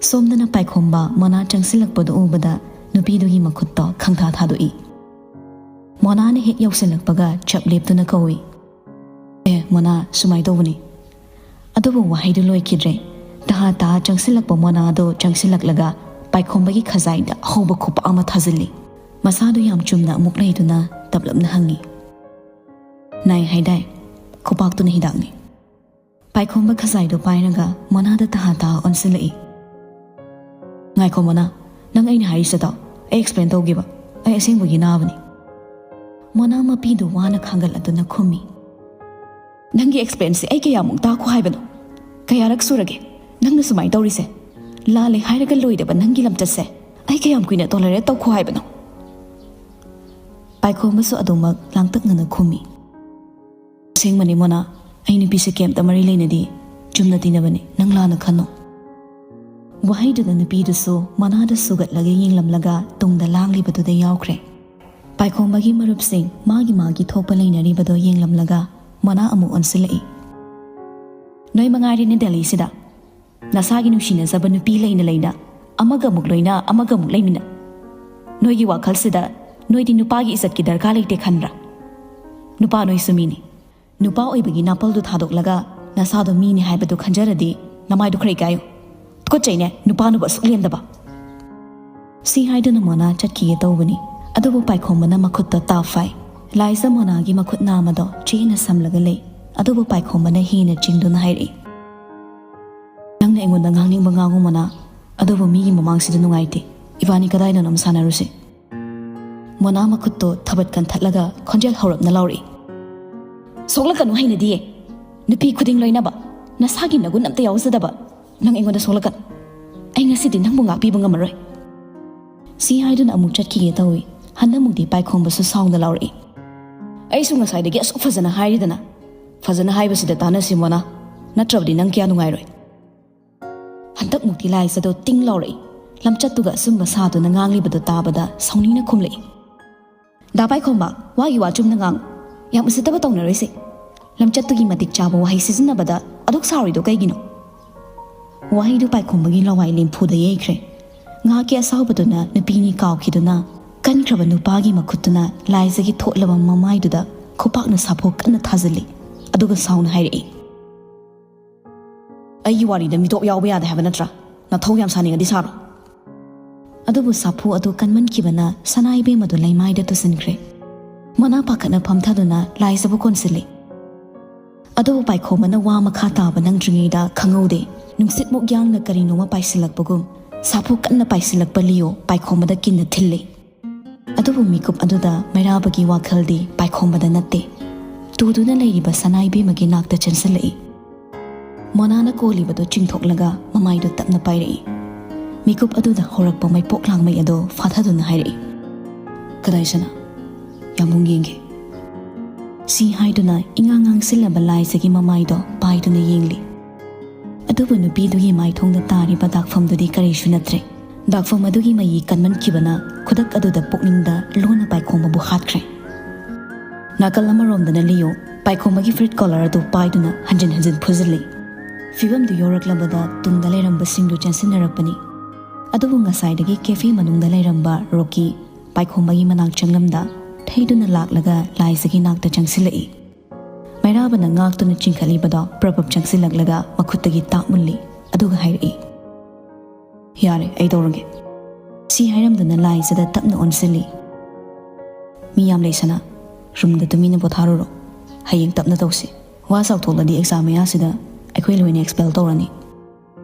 ꯁꯣꯝꯗꯅ ꯄꯥꯏꯈꯣꯝꯕ ꯃꯣꯅꯥ ꯆꯪꯁꯤꯜꯂꯛꯄꯗꯨ ꯎꯕꯗ ꯅꯨꯄꯤꯗꯨꯒꯤ ꯃꯈꯨꯠꯇꯣ ꯈꯪꯊꯥ ꯊꯥꯗꯣꯛꯏ꯫ ꯃꯣꯅꯥꯅ ꯍꯦꯛ ꯌꯧꯁꯤꯜꯂꯛꯄꯒ ꯆꯞ ꯂꯦꯞꯇꯨꯅ ꯀꯧꯏ, "ꯑꯦ ꯃꯣꯅꯥ, ꯁꯨꯃꯥꯏ ꯇꯧꯕꯅꯤ꯫" ꯑꯗꯨꯕꯨ ꯋꯥꯍꯩꯗꯨ ꯂꯣꯏꯈꯤꯗ꯭ꯔꯦ꯫ ꯇꯍꯥ ꯇꯍꯥ ꯆꯪꯁꯤꯜꯂꯛꯄ ꯃꯣꯅꯥꯗꯨ ꯆꯪꯁꯤꯜꯂꯛꯂꯒ ꯄꯥꯏꯈꯣꯝꯕꯒꯤ ꯈꯖꯥꯏꯗ ꯑꯍꯧꯕ ꯈꯨꯄꯥꯛ ꯑꯃ ꯊꯥꯖꯤꯜꯂꯤ꯫ ꯃꯁꯥꯗꯨ ꯌꯥꯝ ꯆꯨꯝꯅ ꯑꯃꯨꯛ ꯂꯩꯗꯨꯅ ꯇꯞꯂꯞꯅ ꯍꯪꯉꯤ, "ꯅꯥꯏ ꯍꯥꯏꯗꯥꯏ?" ꯈꯨꯄꯥꯛꯇꯨꯅ ꯍꯤꯗꯥꯛꯅꯤ꯫ ꯄꯥꯏꯈꯣꯝꯕ ꯈꯖꯥꯏꯗꯣ ꯄꯥꯏꯔꯒ ꯃꯣꯅꯥꯗ ꯇꯍꯥ ꯇꯍꯥ ꯑꯣꯟꯁꯤꯜꯂꯛꯏ꯫ "ꯉꯥꯏꯈꯣ ꯃꯣꯅꯥ, ꯅꯪ ꯑꯩꯅ ꯍꯥꯏꯔꯤꯁꯦ ꯇꯥꯎ, ꯑꯩ ꯑꯦꯛꯁꯄ꯭ꯂꯦꯟ ꯇꯧꯒꯦꯕ, ꯑꯩ ꯑꯁꯦꯡꯕꯒꯤ ꯅꯥꯕꯅꯤ꯫" ꯃꯣꯅꯥ ꯃꯄꯤꯗꯨ ꯋꯥꯅ ꯈꯥꯡꯒꯠꯂꯗꯨꯅ ꯈꯨꯝꯃꯤ꯫ "ꯅꯪꯒꯤ ꯑꯦꯛꯁꯄ꯭ꯂꯦꯟꯁꯦ ꯑꯩ ꯀꯌꯥꯃꯨꯛ ꯇꯥꯈꯣ ꯍꯥꯏꯕꯅꯣ? ꯀꯌꯥꯔꯛ ꯁꯨꯔꯒꯦ ꯅꯪꯅ ꯁꯨꯃꯥꯏꯅ ꯇꯧꯔꯤꯁꯦ? ꯂꯥꯜꯂꯦ ꯍꯥꯏꯔꯒ ꯂꯣꯏꯗꯕ ꯅꯪꯒꯤ ꯂꯝꯆꯠꯁꯦ ꯑꯩ ꯀꯌꯥꯝ ꯀꯨꯏꯅ ꯇꯣꯂꯔꯦꯠ ꯇꯧꯈꯣ ꯍꯥꯏꯕꯅꯣ?" ꯄꯥꯏꯈꯣꯝꯕꯁꯨ ꯑꯗꯨꯃꯛ ꯂꯥꯡꯇꯛꯅꯅ ꯈꯨꯝꯃꯤ꯫ "ꯑꯁꯦꯡꯕꯅꯤ ꯃꯣꯅꯥ, ꯑꯩ ꯅꯨꯄꯤꯁꯦ ꯀꯩꯝꯇ ꯃꯔꯤ ꯂꯩꯅꯗꯦ, ꯆꯨꯝꯅ ꯇꯤꯟꯅꯕꯅꯤ, ꯅꯪ ꯂꯥꯟꯅ ꯈꯟꯅꯣ꯫" ꯋꯥꯍꯩꯗꯨꯗ ꯅꯨꯄꯤꯗꯨꯁꯨ ꯃꯣꯅꯥꯗ ꯁꯨꯒꯠꯂꯒ ꯌꯦꯡꯂꯝꯂꯒ ꯇꯨꯡꯗ ꯂꯥꯡꯂꯤꯕꯗꯨꯗ ꯌꯥꯎꯈ꯭ꯔꯦ꯫ ꯄꯥꯏꯈꯣꯝꯕꯒꯤ ꯃꯔꯨꯞꯁꯤꯡ ꯃꯥꯒꯤ ꯃꯥꯒꯤ ꯊꯣꯛꯄ ꯂꯩꯅꯔꯤꯕꯗꯣ ꯌꯦꯡꯂꯝꯂꯒ ꯃꯣꯅꯥ ꯑꯃꯨꯛ ꯑꯣꯟꯁꯤꯜꯂꯛꯏ꯫ "ꯅꯣꯏ ꯃꯉꯥꯏꯔꯦꯅꯦ ꯗꯦꯜꯂꯤꯁꯤꯗ ꯅꯁꯥꯒꯤ ꯅꯨꯡꯁꯤꯅꯖꯕ ꯅꯨꯄꯤ ꯂꯩꯅ ꯂꯩꯅ ꯑꯃꯒ ꯑꯃꯨꯛ ꯂꯣꯏꯅ, ꯑꯃꯒ ꯑꯃꯨꯛ ꯂꯩꯃꯤꯟꯅ꯫ ꯅꯣꯏꯒꯤ ꯋꯥꯈꯜꯁꯤꯗ ꯅꯣꯏꯗꯤ ꯅꯨꯄꯥꯒꯤ ꯏꯖꯠꯀꯤ ꯗꯔꯀꯥꯔ ꯂꯩꯇꯦ ꯈꯟꯕ꯭ꯔꯥ? ꯅꯨꯄꯥ ꯅꯣꯏꯁꯨ ꯃꯤꯅꯤ꯫ ꯅꯨꯄꯥ ꯑꯣꯏꯕꯒꯤ ꯅꯥꯄꯜꯗꯨ ꯊꯥꯗꯣꯛꯂꯒ ꯅꯁꯥꯗꯣ ꯃꯤꯅꯤ ꯍꯥꯏꯕꯗꯨ ꯈꯟꯖꯔꯗꯤ ꯅꯃꯥꯏꯗꯨ ꯈꯔ ꯏꯀꯥꯏꯌꯨ꯫ ꯇꯨꯀꯠꯆꯩꯅꯦ, ꯅꯨꯄꯥꯅꯕꯨ ꯑꯁꯨꯛ ꯂꯦꯝꯗꯕ꯫" ꯁꯤ ꯍꯥꯏꯗꯨꯅ ꯃꯣꯅꯥ ꯆꯠꯈꯤꯒꯦ ꯇꯧꯕꯅꯤ꯫ ꯑꯗꯨꯕꯨ ꯄꯥꯏꯈꯣꯝꯕꯅ ꯃꯈꯨꯠꯇ ꯇꯥꯞ ꯐꯥꯏ꯫ ꯂꯥꯏꯖ ꯃꯣꯅꯥꯒꯤ ꯃꯈꯨꯠ ꯅꯥꯝꯃꯗꯣ ꯆꯦꯠꯅ ꯁꯝꯂꯒ ꯂꯩ꯫ ꯑꯗꯨꯕꯨ ꯄꯥꯏꯈꯣꯝꯕꯅ ꯍꯦꯟꯅ ꯆꯤꯡꯗꯨꯅ ꯍꯥꯏꯔꯛꯏ, "ꯅꯪꯅ ꯑꯩꯉꯣꯟꯗ ꯉꯥꯡꯅꯤꯡꯕ ꯉꯥꯡꯉꯨ ꯃꯣꯅꯥ, ꯑꯗꯨꯕꯨ ꯃꯤꯒꯤ ꯃꯃꯥꯡꯁꯤꯗ ꯅꯨꯡꯉꯥꯏꯇꯦ꯫ ꯏꯕꯥꯅꯤ ꯀꯗꯥꯏꯗꯅꯣꯝ ꯁꯥꯟꯅꯔꯨꯁꯤ꯫" ꯃꯣꯅꯥ ꯃꯈꯨꯠꯇꯣ ꯊꯕꯠ ꯀꯟꯊꯠꯂꯒ ꯈꯣꯟꯖꯦꯜ ꯍꯧꯔꯞꯅ ꯂꯥꯎꯔꯛꯏ, "ꯁꯣꯛꯂꯛꯀꯅꯨ, ꯍꯩꯅꯗꯤꯌꯦ꯫ ꯅꯨꯄꯤ ꯈꯨꯗꯤꯡ ꯂꯣꯏꯅꯕ, ꯅꯁꯥꯒꯤ ꯅꯒꯨꯟ ꯑꯝꯇ ꯌꯥꯎꯖꯗꯕ ꯅꯪ ꯑꯩꯉꯣꯟꯗ ꯁꯣꯛꯂꯛꯀꯅꯨ꯫ ꯑꯩ ꯉꯁꯤꯗꯤ ꯅꯪꯕꯨ ꯉꯥꯛꯄꯤꯕ ꯉꯝꯃꯔꯣꯏ꯫" ꯁꯤ ꯍꯥꯏꯗꯨꯅ ꯑꯃꯨꯛ ꯆꯠꯈꯤꯒꯦ ꯇꯧꯏ꯫ ꯍꯟꯗꯛꯃꯨꯛꯇꯤ ꯄꯥꯏꯈꯣꯝꯕꯁꯨ ꯁꯥꯎꯅ ꯂꯥꯎꯔꯛꯏ, "ꯑꯩꯁꯨ ꯉꯁꯥꯏꯗꯒꯤ ꯑꯁꯨꯛ ꯐꯖꯅ ꯍꯥꯏꯔꯤꯗꯅ, ꯐꯖꯅ ꯍꯥꯏꯕꯁꯤꯗ ꯇꯥꯟꯅꯁꯤ ꯃꯣꯅꯥ, ꯅꯠꯇ꯭ꯔꯕꯗꯤ ꯅꯪ ꯀꯌꯥ ꯅꯨꯡꯉꯥꯏꯔꯣꯏ꯫" ꯍꯟꯗꯛꯃꯨꯛꯇꯤ ꯂꯥꯏꯖꯗꯣ ꯇꯤꯡ ꯂꯥꯎꯔꯛꯏ꯫ ꯂꯝꯆꯠꯇꯨꯒ ꯑꯆꯨꯝꯕ ꯁꯥꯗꯨꯅ ꯉꯥꯡꯂꯤꯕꯗꯣ ꯇꯥꯕꯗ ꯁꯥꯎꯅꯤꯡꯅ ꯈꯨꯝꯂꯛꯏ, "ꯗꯥ ꯄꯥꯏꯈꯣꯝꯕ, ꯋꯥꯒꯤ ꯋꯥ ꯆꯨꯝꯅ ꯉꯥꯡꯉꯨ꯫ ꯌꯥꯝ ꯎꯁꯤꯠꯇꯕ ꯇꯧꯅꯔꯣꯏꯁꯦ꯫ ꯂꯝꯆꯠꯇꯨꯒꯤ ꯃꯇꯤꯛ ꯆꯥꯕ ꯋꯥꯍꯩ ꯁꯤꯖꯤꯟꯅꯕꯗ ꯑꯗꯨꯛ ꯁꯥꯎꯔꯤꯗꯣ ꯀꯩꯒꯤꯅꯣ?" ꯋꯥꯍꯩꯗꯨ ꯄꯥꯏꯈꯣꯝꯕꯒꯤ ꯂꯋꯥꯏ ꯂꯦꯝꯐꯨꯗ ꯌꯩꯈ꯭ꯔꯦ꯫ ꯉꯥꯏꯍꯥꯛꯀꯤ ꯑꯁꯥꯎꯕꯗꯨꯅ ꯅꯨꯄꯤꯅꯤ ꯀꯥꯎꯈꯤꯗꯨꯅ ꯀꯟꯈ꯭ꯔꯕ ꯅꯨꯄꯥꯒꯤ ꯃꯈꯨꯠꯇꯨꯅ ꯂꯥꯏꯖꯒꯤ ꯊꯣꯠꯂꯕ ꯃꯃꯥꯏꯗꯨꯗ ꯈꯨꯄꯥꯛꯅ ꯁꯥꯐꯨ ꯀꯟꯅ ꯊꯥꯖꯤꯜꯂꯤ꯫ ꯑꯗꯨꯒ ꯁꯥꯎꯅ ꯍꯥꯏꯔꯛꯏ, "ꯑꯩꯒꯤ ꯋꯥꯔꯤꯗ ꯃꯤꯇꯣꯞ ꯌꯥꯎꯕ ꯌꯥꯗꯦ ꯍꯥꯏꯕ ꯅꯠꯇ꯭ꯔꯥ? ꯅꯊꯧ ꯌꯥꯝ ꯁꯥꯅꯤꯡꯉꯗꯤ ꯁꯥꯔꯣ꯫" ꯑꯗꯨꯕꯨ ꯁꯥꯐꯨ ꯑꯗꯨ ꯀꯟꯃꯟꯈꯤꯕꯅ ꯁꯅꯥ ꯏꯕꯦꯝ ꯑꯗꯨ ꯂꯩꯃꯥꯏꯗ ꯇꯨꯁꯤꯟꯈ꯭ꯔꯦ꯫ ꯃꯣꯅꯥ ꯄꯥꯈꯠꯅ ꯐꯝꯊꯗꯨꯅ ꯂꯥꯏꯖꯕꯨ ꯀꯣꯟꯁꯤꯜꯂꯤ꯫ ꯑꯗꯨꯕꯨ ꯄꯥꯏꯈꯣꯝꯕꯅ ꯋꯥ ꯃꯈꯥ ꯇꯥꯕ ꯅꯪꯗ꯭ꯔꯤꯉꯩꯗ ꯈꯪꯍꯧꯗꯦ, ꯅꯨꯡꯁꯤꯠꯃꯨꯛ ꯌꯥꯡꯅ ꯀꯔꯤꯅꯣꯃ ꯄꯥꯏꯁꯤꯜꯂꯛꯄꯒꯨꯝ ꯁꯥꯐꯨ ꯀꯟꯅ ꯄꯥꯏꯁꯤꯜꯂꯛꯄ ꯂꯤꯌꯣ ꯄꯥꯏꯈꯣꯝꯕꯗ ꯀꯤꯟꯅ ꯊꯤꯜꯂꯤ꯫ ꯑꯗꯨꯕꯨ ꯃꯤꯀꯨꯞ ꯑꯗꯨꯗ ꯃꯩꯔꯥꯕꯒꯤ ꯋꯥꯈꯜꯗꯤ ꯄꯥꯏꯈꯣꯝꯕꯗ ꯅꯠꯇꯦ, ꯇꯨꯗꯨꯅ ꯂꯩꯔꯤꯕ ꯁꯅꯥ ꯏꯕꯦꯝꯃꯒꯤ ꯅꯥꯛꯇ ꯆꯦꯟꯁꯤꯜꯂꯛꯏ꯫ ꯃꯣꯅꯥꯅ ꯀꯣꯜꯂꯤꯕꯗꯨ ꯆꯤꯡꯊꯣꯛꯂꯒ ꯃꯃꯥꯏꯗꯨ ꯇꯞꯅ ꯄꯥꯏꯔꯛꯏ꯫ ꯃꯤꯀꯨꯞ ꯑꯗꯨꯗ ꯍꯧꯔꯛꯄ ꯃꯩꯄꯣꯛ ꯂꯥꯡꯃꯩ ꯑꯗꯨ ꯐꯥꯊꯗꯨꯅ ꯍꯥꯏꯔꯛꯏ, "ꯀꯗꯥꯏ ꯁꯅꯥ? ꯌꯥꯝꯕꯨꯡ ꯌꯦꯡꯒꯦ꯫" ꯁꯤ ꯍꯥꯏꯗꯨꯅ ꯏꯉꯥꯡ ꯉꯥꯡꯁꯤꯜꯂꯕ ꯂꯥꯏꯖꯒꯤ ꯃꯃꯥꯏꯗꯣ ꯄꯥꯏꯗꯨꯅ ꯌꯦꯡꯂꯤ꯫ ꯑꯗꯨꯕꯨ ꯅꯨꯄꯤꯗꯨꯒꯤ ꯃꯥꯏꯊꯣꯡꯗ ꯇꯥꯔꯤꯕ ꯗꯥꯛꯐꯝꯗꯨꯗꯤ ꯀꯔꯤꯁꯨ ꯅꯠꯇ꯭ꯔꯦ꯫ ꯗꯥꯛꯐꯝ ꯑꯗꯨꯒꯤ ꯃꯌꯤ ꯀꯟꯃꯟꯈꯤꯕꯅ ꯈꯨꯗꯛ ꯑꯗꯨꯗ ꯄꯨꯛꯅꯤꯡꯗ ꯂꯣꯟꯅ ꯄꯥꯏꯈꯣꯝꯕꯕꯨ ꯍꯥꯠꯈ꯭ꯔꯦ꯫ ꯅꯥꯀꯜ ꯑꯃꯔꯣꯝꯗꯅ ꯂꯤꯌꯣ ꯄꯥꯏꯈꯣꯝꯕꯒꯤ ꯐꯨꯔꯤꯠ ꯀꯣꯂꯔ ꯑꯗꯨ ꯄꯥꯏꯗꯨꯅ ꯍꯟꯖꯤꯟ ꯍꯟꯖꯤꯟ ꯐꯨꯖꯤꯜꯂꯤ꯫ ꯐꯤꯕꯝꯗꯨ ꯌꯧꯔꯛꯂꯕꯗ ꯇꯨꯡꯗ ꯂꯩꯔꯝꯕꯁꯤꯡꯗꯨ ꯆꯦꯟꯁꯤꯟꯅꯔꯛꯄꯅꯤ꯫ ꯑꯗꯨꯕꯨ ꯉꯁꯥꯏꯗꯒꯤ ꯀꯦꯐꯦ ꯃꯅꯨꯡꯗ ꯂꯩꯔꯝꯕ ꯔꯣꯀꯤ ꯄꯥꯏꯈꯣꯝꯕꯒꯤ ꯃꯅꯥꯛ ꯆꯪꯂꯝꯗ ꯊꯩꯗꯨꯅ ꯂꯥꯛꯂꯒ ꯂꯥꯏꯖꯒꯤ ꯅꯥꯛꯇ ꯆꯪꯁꯤꯜꯂꯛꯏ꯫ ꯃꯩꯔꯥꯕꯅ ꯉꯥꯛꯇꯨꯅ ꯆꯤꯡꯈꯠꯂꯤꯕꯗꯣ ꯄ꯭ꯔꯞ ꯄ꯭ꯔꯞ ꯆꯪꯁꯤꯜꯂꯛꯂꯒ ꯃꯈꯨꯠꯇꯒꯤ ꯇꯥꯞ ꯃꯨꯜꯂꯤ꯫ ꯑꯗꯨꯒ ꯍꯥꯏꯔꯛꯏ, "ꯌꯥꯔꯦ, ꯑꯩ ꯇꯧꯔꯒꯦ꯫" ꯁꯤ ꯍꯥꯏꯔꯝꯗꯨꯅ ꯂꯥꯏꯖꯗ ꯇꯞꯅ ꯑꯣꯟꯁꯤꯜꯂꯤ꯫ "ꯃꯤ ꯌꯥꯝ ꯂꯩ ꯁꯅꯥ, ꯔꯨꯝꯗ ꯇꯨꯃꯤꯟꯅ ꯄꯣꯊꯥꯔꯨꯔꯣ꯫ ꯍꯌꯦꯡ ꯇꯞꯅ ꯇꯧꯁꯤ꯫ ꯋꯥ ꯆꯥꯎꯊꯣꯛꯂꯗꯤ ꯑꯦꯛꯖꯥꯝ ꯃꯌꯥꯁꯤꯗ ꯑꯩꯈꯣꯏ ꯂꯣꯏꯅ ꯑꯦꯛꯁꯄꯦꯜ ꯇꯧꯔꯅꯤ꯫"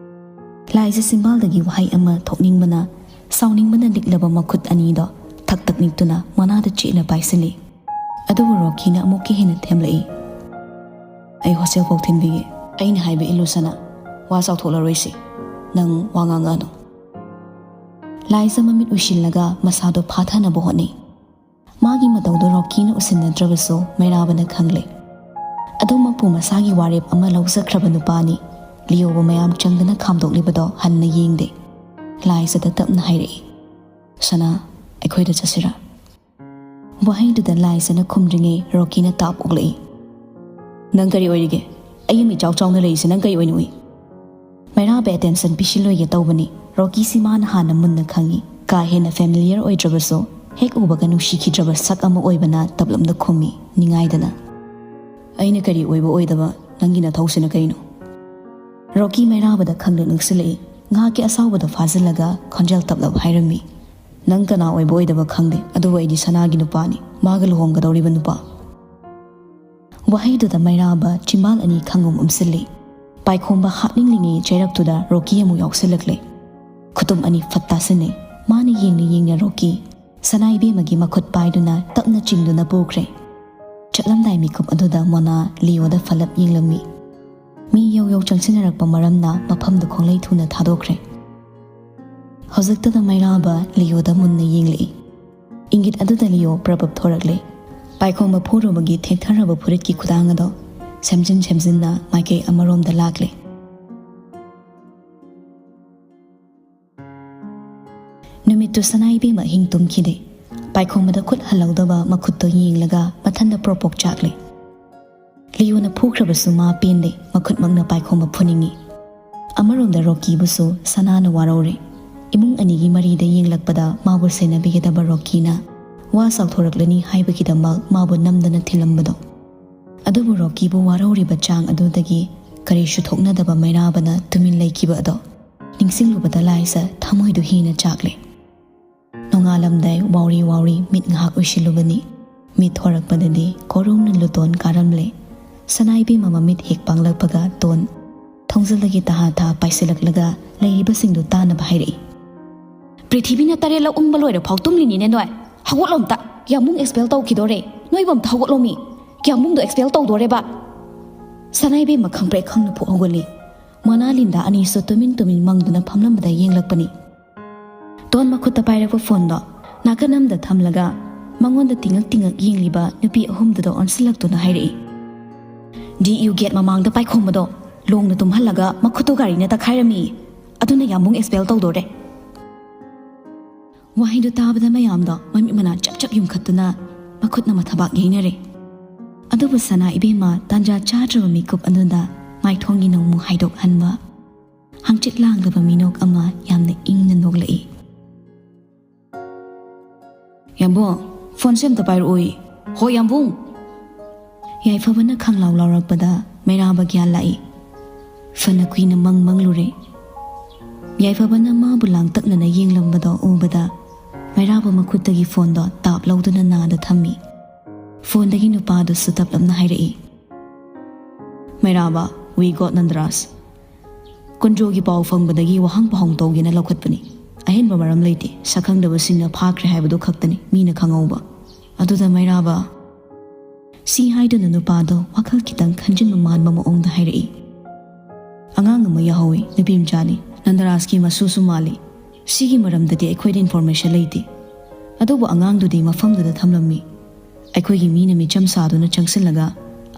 ꯂꯥꯏꯖ ꯆꯤꯝꯕꯥꯜꯗꯒꯤ ꯋꯥꯍꯩ ꯑꯃ ꯊꯣꯛꯅꯤꯡꯕꯅ, ꯁꯥꯎꯅꯤꯡꯕꯅ ꯅꯤꯛꯂꯕ ꯃꯈꯨꯠ ꯑꯅꯤꯗꯣ ꯊꯛ ꯊꯛ ꯅꯤꯛꯇꯨꯅ ꯃꯣꯅꯥꯗ ꯆꯦꯠꯅ ꯄꯥꯏꯁꯤꯜꯂꯤ꯫ ꯑꯗꯨꯕꯨ ꯔꯣꯀꯤꯅ ꯑꯃꯨꯛꯀ ꯍꯦꯟꯅ ꯊꯦꯝꯂꯛꯏ, "ꯑꯩ ꯍꯣꯁꯇꯦꯜ ꯐꯥꯎ ꯊꯤꯟꯕꯤꯒꯦ꯫ ꯑꯩꯅ ꯍꯥꯏꯕ ꯏꯜꯂꯨ ꯁꯅꯥ, ꯋꯥ ꯆꯥꯎꯊꯣꯛꯂꯔꯣꯏꯁꯤ꯫ ꯅꯪ ꯋꯥ ꯉꯥꯡꯉꯛꯑꯅꯨ꯫" ꯂꯥꯏꯖ ꯃꯃꯤꯠ ꯎꯏꯁꯤꯜꯂꯒ ꯃꯁꯥꯗꯣ ꯐꯥꯊꯅꯕ ꯍꯣꯠꯅꯩ꯫ ꯃꯥꯒꯤ ꯃꯇꯧꯗꯣ ꯔꯣꯀꯤꯅ ꯎꯁꯤꯟꯅꯗ꯭ꯔꯕꯁꯨ ꯃꯩꯔꯥꯕꯅ ꯈꯪꯂꯦ꯫ ꯑꯗꯨꯃꯛꯄꯨ ꯃꯁꯥꯒꯤ ꯋꯥꯔꯦꯞ ꯑꯃ ꯂꯧꯖꯈ꯭ꯔꯕ ꯅꯨꯄꯥꯅꯤ꯫ ꯂꯤꯌꯣꯕꯨ ꯃꯌꯥꯝ ꯆꯪꯗꯅ ꯈꯥꯝꯗꯣꯛꯂꯤꯕꯗꯣ ꯍꯟꯅ ꯌꯦꯡꯗꯦ꯫ ꯂꯥꯏꯖꯗ ꯇꯞꯅ ꯍꯥꯏꯔꯛꯏ, "ꯁꯅꯥ, ꯑꯩꯈꯣꯏꯗ ꯆꯠꯁꯤꯔꯥ?" ꯋꯥꯍꯩꯗꯨꯗ ꯂꯥꯏꯖꯅ ꯈꯨꯝꯗ꯭ꯔꯤꯉꯩ ꯔꯣꯀꯤꯅ ꯇꯥꯞ ꯑꯣꯛꯂꯛꯏ, "ꯅꯪ ꯀꯔꯤ ꯑꯣꯏꯔꯤꯒꯦ? ꯑꯩ ꯃꯤꯠ ꯆꯥꯎ ꯆꯥꯎꯅ ꯂꯩꯔꯤꯁꯦ ꯅꯪ ꯀꯔꯤ ꯑꯣꯏꯅ ꯎꯏ?" ꯃꯩꯔꯥꯕ ꯑꯦꯇꯦꯟꯁꯟ ꯄꯤꯁꯤꯜꯂꯣꯏꯒꯦ ꯇꯧꯕꯅꯤ꯫ ꯔꯣꯀꯤꯁꯤ ꯃꯥꯅ ꯍꯥꯟꯅ ꯃꯨꯟꯅ ꯈꯪꯏ꯫ ꯀꯥ ꯍꯦꯟꯅ ꯐꯦꯃꯤꯂꯤꯌꯔ ꯑꯣꯏꯗ꯭ꯔꯕꯁꯨ ꯍꯦꯛ ꯎꯕꯒ ꯅꯨꯡꯁꯤꯈꯤꯗ꯭ꯔꯕ ꯁꯛ ꯑꯃ ꯑꯣꯏꯕꯅ ꯇꯞꯂꯞꯅ ꯈꯨꯝꯃꯤ, ꯅꯤꯡꯉꯥꯏꯗꯅ, "ꯑꯩꯅ ꯀꯔꯤ ꯑꯣꯏꯕ ꯑꯣꯏꯗꯕ? ꯅꯪꯒꯤ ꯅꯊꯧꯁꯤꯅ ꯀꯩꯅꯣ?" ꯔꯣꯀꯤ ꯃꯩꯔꯥꯕꯗ ꯈꯪꯗ ꯅꯣꯛꯁꯤꯜꯂꯛꯏ꯫ ꯉꯥꯏꯍꯥꯛꯀꯤ ꯑꯁꯥꯎꯕꯗꯣ ꯐꯥꯖꯤꯜꯂꯒ ꯈꯣꯟꯖꯦꯜ ꯇꯞꯂꯞ ꯍꯥꯏꯔꯝꯃꯤ, "ꯅꯪ ꯀꯅꯥ ꯑꯣꯏꯕ ꯑꯣꯏꯗꯕ ꯈꯪꯗꯦ, ꯑꯗꯨꯕꯨ ꯑꯩꯗꯤ ꯁꯅꯥꯒꯤ ꯅꯨꯄꯥꯅꯤ, ꯃꯥꯒ ꯂꯨꯍꯣꯡꯒꯗꯧꯔꯤꯕ ꯅꯨꯄꯥ꯫" ꯋꯥꯍꯩꯗꯨꯗ ꯃꯩꯔꯥꯕ ꯆꯤꯝꯕꯥꯜ ꯑꯅꯤ ꯈꯪꯎꯝ ꯎꯝꯁꯤꯜꯂꯤ꯫ ꯄꯥꯏꯈꯣꯝꯕ ꯍꯥꯞꯅꯤꯡꯂꯤꯉꯩ ꯆꯩꯔꯛꯇꯨꯗ ꯔꯣꯀꯤ ꯑꯃꯨꯛ ꯌꯥꯎꯁꯤꯜꯂꯛꯂꯦ꯫ ꯈꯨꯇꯨꯝ ꯑꯅꯤ ꯐꯠ ꯇꯥꯁꯤꯟꯅꯩ꯫ ꯃꯥꯅ ꯌꯦꯡꯅ ꯌꯦꯡꯅ ꯔꯣꯀꯤ ꯁꯅꯥ ꯏꯕꯦꯝꯃꯒꯤ ꯃꯈꯨꯠ ꯄꯥꯏꯗꯨꯅ ꯇꯞꯅ ꯆꯤꯡꯗꯨꯅ ꯄꯨꯈ꯭ꯔꯦ꯫ ꯆꯠꯂꯝꯗꯥꯏ ꯃꯤꯀꯨꯞ ꯑꯗꯨꯗ ꯃꯣꯅꯥ ꯂꯤꯌꯣꯗ ꯐꯠꯂꯞ ꯌꯦꯡꯂꯝꯃꯤ꯫ ꯃꯤ ꯌꯧ ꯌꯧ ꯆꯪꯁꯤꯟꯅꯔꯛꯄ ꯃꯔꯝꯅ ꯃꯐꯝꯗꯨ ꯈꯣꯡꯂꯩ ꯊꯨꯅ ꯊꯥꯗꯣꯛꯈ꯭ꯔꯦ꯫ ꯍꯧꯖꯤꯛꯇꯗ ꯃꯩꯔꯥꯕ ꯂꯤꯌꯣꯗ ꯃꯨꯟꯅ ꯌꯦꯡꯂꯛꯏ꯫ ꯏꯪꯒꯤꯠ ꯑꯗꯨꯗ ꯂꯤꯌꯣ ꯄ꯭ꯔꯕꯞ ꯊꯣꯔꯛꯂꯦ꯫ ꯄꯥꯏꯈꯣꯝꯕ ꯐꯨꯔꯨꯕꯒꯤ ꯊꯦꯛꯊꯔꯕ ꯐꯨꯔꯤꯠꯀꯤ ꯈꯨꯗꯥꯡ ꯑꯗꯣ ꯁꯦꯝꯖꯤꯟ ꯁꯦꯝꯖꯤꯟꯅ ꯃꯥꯏꯀꯩ ꯑꯃꯔꯣꯝꯗ ꯂꯥꯛꯂꯦ꯫ ꯅꯨꯃꯤꯠꯇꯨ ꯁꯅꯥ ꯏꯕꯦꯝꯃ ꯑꯍꯤꯡ ꯇꯨꯝꯈꯤꯗꯦ꯫ ꯄꯥꯏꯈꯣꯝꯕꯗ ꯈꯨꯠ ꯍꯜꯍꯧꯗꯕ ꯃꯈꯨꯠꯇꯣ ꯌꯦꯡꯂꯒ ꯃꯊꯟꯗ ꯄ꯭ꯔꯣꯛ ꯄ꯭ꯔꯣꯛ ꯆꯥꯛꯂꯦ꯫ ꯂꯤꯌꯣꯅ ꯐꯨꯈ꯭ꯔꯕꯁꯨ ꯃꯥ ꯄꯦꯟꯗꯦ, ꯃꯈꯨꯠꯃꯛꯅ ꯄꯥꯏꯈꯣꯝꯕ ꯐꯨꯅꯤꯡꯏ꯫ ꯑꯃꯔꯣꯝꯗ ꯔꯣꯀꯤꯕꯨꯁꯨ ꯁꯅꯥꯅ ꯋꯥꯔꯧꯔꯦ꯫ ꯏꯃꯨꯡ ꯑꯅꯤꯒꯤ ꯃꯔꯤꯗ ꯌꯦꯡꯂꯛꯄꯗ ꯃꯥꯕꯨ ꯁꯦꯟꯅꯕꯤꯒꯗꯕ ꯔꯣꯀꯤꯅ ꯋꯥ ꯆꯥꯎꯊꯣꯔꯛꯂꯅꯤ ꯍꯥꯏꯕꯒꯤꯗꯃꯛ ꯃꯥꯕꯨ ꯅꯝꯗꯅ ꯊꯤꯜꯂꯝꯕꯗꯣ꯫ ꯑꯗꯨꯕꯨ ꯔꯣꯀꯤꯕꯨ ꯋꯥꯔꯧꯔꯤꯕ ꯆꯥꯡ ꯑꯗꯨꯗꯒꯤ ꯀꯔꯤꯁꯨ ꯊꯣꯛꯅꯗꯕ ꯃꯩꯔꯥꯕꯅ ꯇꯨꯃꯤꯟ ꯂꯩꯈꯤꯕ ꯑꯗꯣ ꯅꯤꯡꯁꯤꯡꯂꯨꯕꯗ ꯂꯥꯏꯖ ꯊꯃꯣꯏꯗꯨ ꯍꯦꯟꯅ ꯆꯥꯛꯂꯦ꯫ ꯅꯣꯡꯉꯥꯜꯂꯝꯗꯥꯏ ꯋꯥꯎꯔꯤ ꯋꯥꯎꯔꯤ ꯃꯤꯠ ꯉꯥꯏꯍꯥꯛ ꯎꯏꯁꯤꯜꯂꯨꯕꯅꯤ꯫ ꯃꯤꯠ ꯊꯣꯔꯛꯄꯗꯗꯤ ꯀꯣꯔꯧꯅ ꯂꯨꯇꯣꯟ ꯀꯥꯔꯝꯂꯦ꯫ ꯁꯅꯥ ꯏꯕꯦꯝꯃ ꯃꯃꯤꯠ ꯍꯦꯛ ꯄꯥꯡꯂꯛꯄꯒ ꯇꯣꯟ ꯊꯣꯡꯖꯤꯜꯗꯒꯤ ꯇꯍꯥ ꯊꯥ ꯄꯥꯏꯁꯤꯜꯂꯛꯂꯒ ꯂꯩꯔꯤꯕꯁꯤꯡꯗꯨ ꯇꯥꯅꯕ ꯍꯥꯏꯔꯛꯏ꯫ "ꯄ꯭ꯔꯤꯊꯤꯕꯤꯅ ꯇꯔꯦꯠꯂꯛ ꯎꯪꯕ ꯂꯣꯏꯔ ꯐꯥꯎ ꯇꯨꯝꯂꯤꯅꯤꯅꯦ ꯅꯣꯏ꯫ ꯍꯧꯒꯠꯂꯣ ꯑꯝꯇ꯫ ꯌꯥꯝꯕꯨꯡ expel ꯇꯧꯈꯤꯗꯣꯔꯦ꯫ ꯅꯣꯏꯕꯨ ꯑꯝꯇ ꯍꯧꯒꯠꯂꯣ ꯃꯤ꯫ ꯌꯥꯝꯕꯨꯡꯗꯣ expel ꯇꯧꯗꯣꯔꯦꯕ꯫" ꯁꯅꯥ ꯏꯕꯦꯝꯃ ꯈꯪꯄ꯭ꯔꯦꯛ ꯈꯪꯅ ꯐꯨꯛ ꯍꯧꯒꯠꯂꯤ꯫ ꯃꯣꯅꯥ ꯂꯤꯟꯗꯥ ꯑꯅꯤꯁꯨ ꯇꯨꯃꯤꯟ ꯇꯨꯃꯤꯟ ꯃꯪꯗꯨꯅ ꯐꯝꯂꯝꯕꯗ ꯌꯦꯡꯂꯛꯄꯅꯤ꯫ ꯇꯣꯟ ꯃꯈꯨꯠꯇ ꯄꯥꯏꯔꯛꯄ ꯐꯣꯟꯗꯣ ꯅꯥꯀꯟ ꯑꯃꯗ ꯊꯝꯂꯒ ꯃꯉꯣꯟꯗ ꯇꯤꯡꯉꯛ ꯇꯤꯡꯉꯛ ꯌꯦꯡꯂꯤꯕ ꯅꯨꯄꯤ ꯑꯍꯨꯝꯗꯨꯗ ꯑꯣꯟꯁꯤꯜꯂꯛꯇꯨꯅ ꯍꯥꯏꯔꯛꯏ꯫ "DU gate ꯃꯃꯥꯡꯗ ꯄꯥꯏꯈꯣꯝꯕꯗꯣ ꯂꯣꯡꯅ ꯇꯨꯝꯍꯜꯂꯒ ꯃꯈꯨꯠꯇꯣ ꯒꯥꯔꯤꯅ ꯇꯛꯈꯥꯏꯔꯝꯃꯤ꯫ ꯑꯗꯨꯅ ꯌꯥꯝꯕꯨꯡ expel ꯇꯧꯗꯣꯔꯦ꯫" ꯋꯥꯍꯩꯗꯨ ꯇꯥꯕꯗ ꯃꯌꯥꯝꯗꯣ ꯃꯃꯤꯠ ꯃꯅꯥ ꯆꯞ ꯆꯞ ꯌꯨꯝꯈꯠꯇꯨꯅ ꯃꯈꯨꯠꯅ ꯃꯊꯕꯥꯛ ꯌꯩꯅꯔꯦ꯫ ꯑꯗꯨꯕꯨ ꯁꯅꯥ ꯏꯕꯦꯝꯃ ꯇꯥꯟꯖꯥ ꯆꯥꯗ꯭ꯔꯕ ꯃꯤꯀꯨꯞ ꯑꯗꯨꯗ ꯃꯥꯏꯊꯣꯡꯒꯤ ꯅꯣꯡꯃꯨ ꯍꯥꯏꯗꯣꯛꯍꯟꯕ ꯍꯪꯆꯤꯠ ꯂꯥꯡꯗꯕ ꯃꯤꯅꯣꯛ ꯑꯃ ꯌꯥꯝꯅ ꯏꯪꯅ ꯅꯣꯛꯂꯛꯏ꯫ "ꯌꯥꯝꯕꯨꯡ, ꯐꯣꯟꯁꯦ ꯑꯝꯇ ꯄꯥꯏꯔꯛꯑꯣꯏ꯫" "ꯍꯣ ꯌꯥꯝꯕꯨꯡ!" ꯌꯥꯏꯐꯕꯅ ꯈꯪꯂꯥꯎ ꯂꯥꯎꯔꯛꯄꯗ ꯃꯩꯔꯥꯕ ꯒ꯭ꯌꯥꯟ ꯂꯥꯛꯏ꯫ ꯐꯅ ꯀꯨꯏꯅ ꯃꯪ ꯃꯪꯂꯨꯔꯦ꯫ ꯌꯥꯏꯐꯕꯅ ꯃꯥꯕꯨ ꯂꯥꯡꯇꯛꯅꯅ ꯌꯦꯡꯂꯝꯕꯗꯣ ꯎꯕꯗ ꯃꯩꯔꯥꯕ ꯃꯈꯨꯠꯇꯒꯤ ꯐꯣꯟꯗꯣ ꯇꯥꯞ ꯂꯧꯗꯨꯅ ꯅꯥꯗ ꯊꯝꯃꯤ꯫ ꯐꯣꯟꯗꯒꯤ ꯅꯨꯄꯥꯗꯨꯁꯨ ꯇꯞꯂꯞꯅ ꯍꯥꯏꯔꯛꯏ꯫ "ꯃꯩꯔꯥꯕ, we got ꯅꯟꯗꯔꯥꯖ꯫ ꯀꯨꯟꯖꯣꯒꯤ ꯄꯥꯎ ꯐꯪꯕꯗꯒꯤ ꯋꯥꯍꯪ ꯄꯥꯎꯍꯪ ꯇꯧꯒꯦꯅ ꯂꯧꯈꯠꯄꯅꯤ꯫ ꯑꯍꯦꯟꯕ ꯃꯔꯝ ꯂꯩꯇꯦ, ꯁꯛꯈꯪꯗꯕꯁꯤꯡꯅ ꯐꯥꯈ꯭ꯔꯦ ꯍꯥꯏꯕꯗꯨ ꯈꯛꯇꯅꯤ ꯃꯤꯅ ꯈꯪꯍꯧꯕ꯫ ꯑꯗꯨꯗ ꯃꯩꯔꯥꯕ" ꯁꯤ ꯍꯥꯏꯗꯨꯅ ꯅꯨꯄꯥꯗꯣ ꯋꯥꯈꯜ ꯈꯤꯇꯪ ꯈꯟꯖꯤꯟꯕ ꯃꯥꯟꯕ ꯃꯑꯣꯡꯗ ꯍꯥꯏꯔꯛꯏ꯫ "ꯑꯉꯥꯡ ꯑꯃ ꯌꯥꯎꯍꯧꯋꯤ, ꯅꯨꯄꯤ ꯃꯆꯥꯅꯤ, ꯅꯟꯗꯔꯥꯖꯀꯤ ꯃꯁꯨꯁꯨ ꯃꯥꯜꯂꯤ꯫ ꯁꯤꯒꯤ ꯃꯔꯝꯗꯗꯤ ꯑꯩꯈꯣꯏꯗ ꯏꯟꯐꯣꯔꯃꯦꯁꯟ ꯂꯩꯇꯦ, ꯑꯗꯨꯕꯨ ꯑꯉꯥꯡꯗꯨꯗꯤ ꯃꯐꯝꯗꯨꯗ ꯊꯝꯂꯝꯃꯤ꯫ ꯑꯩꯈꯣꯏꯒꯤ ꯃꯤꯅ ꯃꯤꯆꯝ ꯁꯥꯗꯨꯅ ꯆꯪꯁꯤꯜꯂꯒ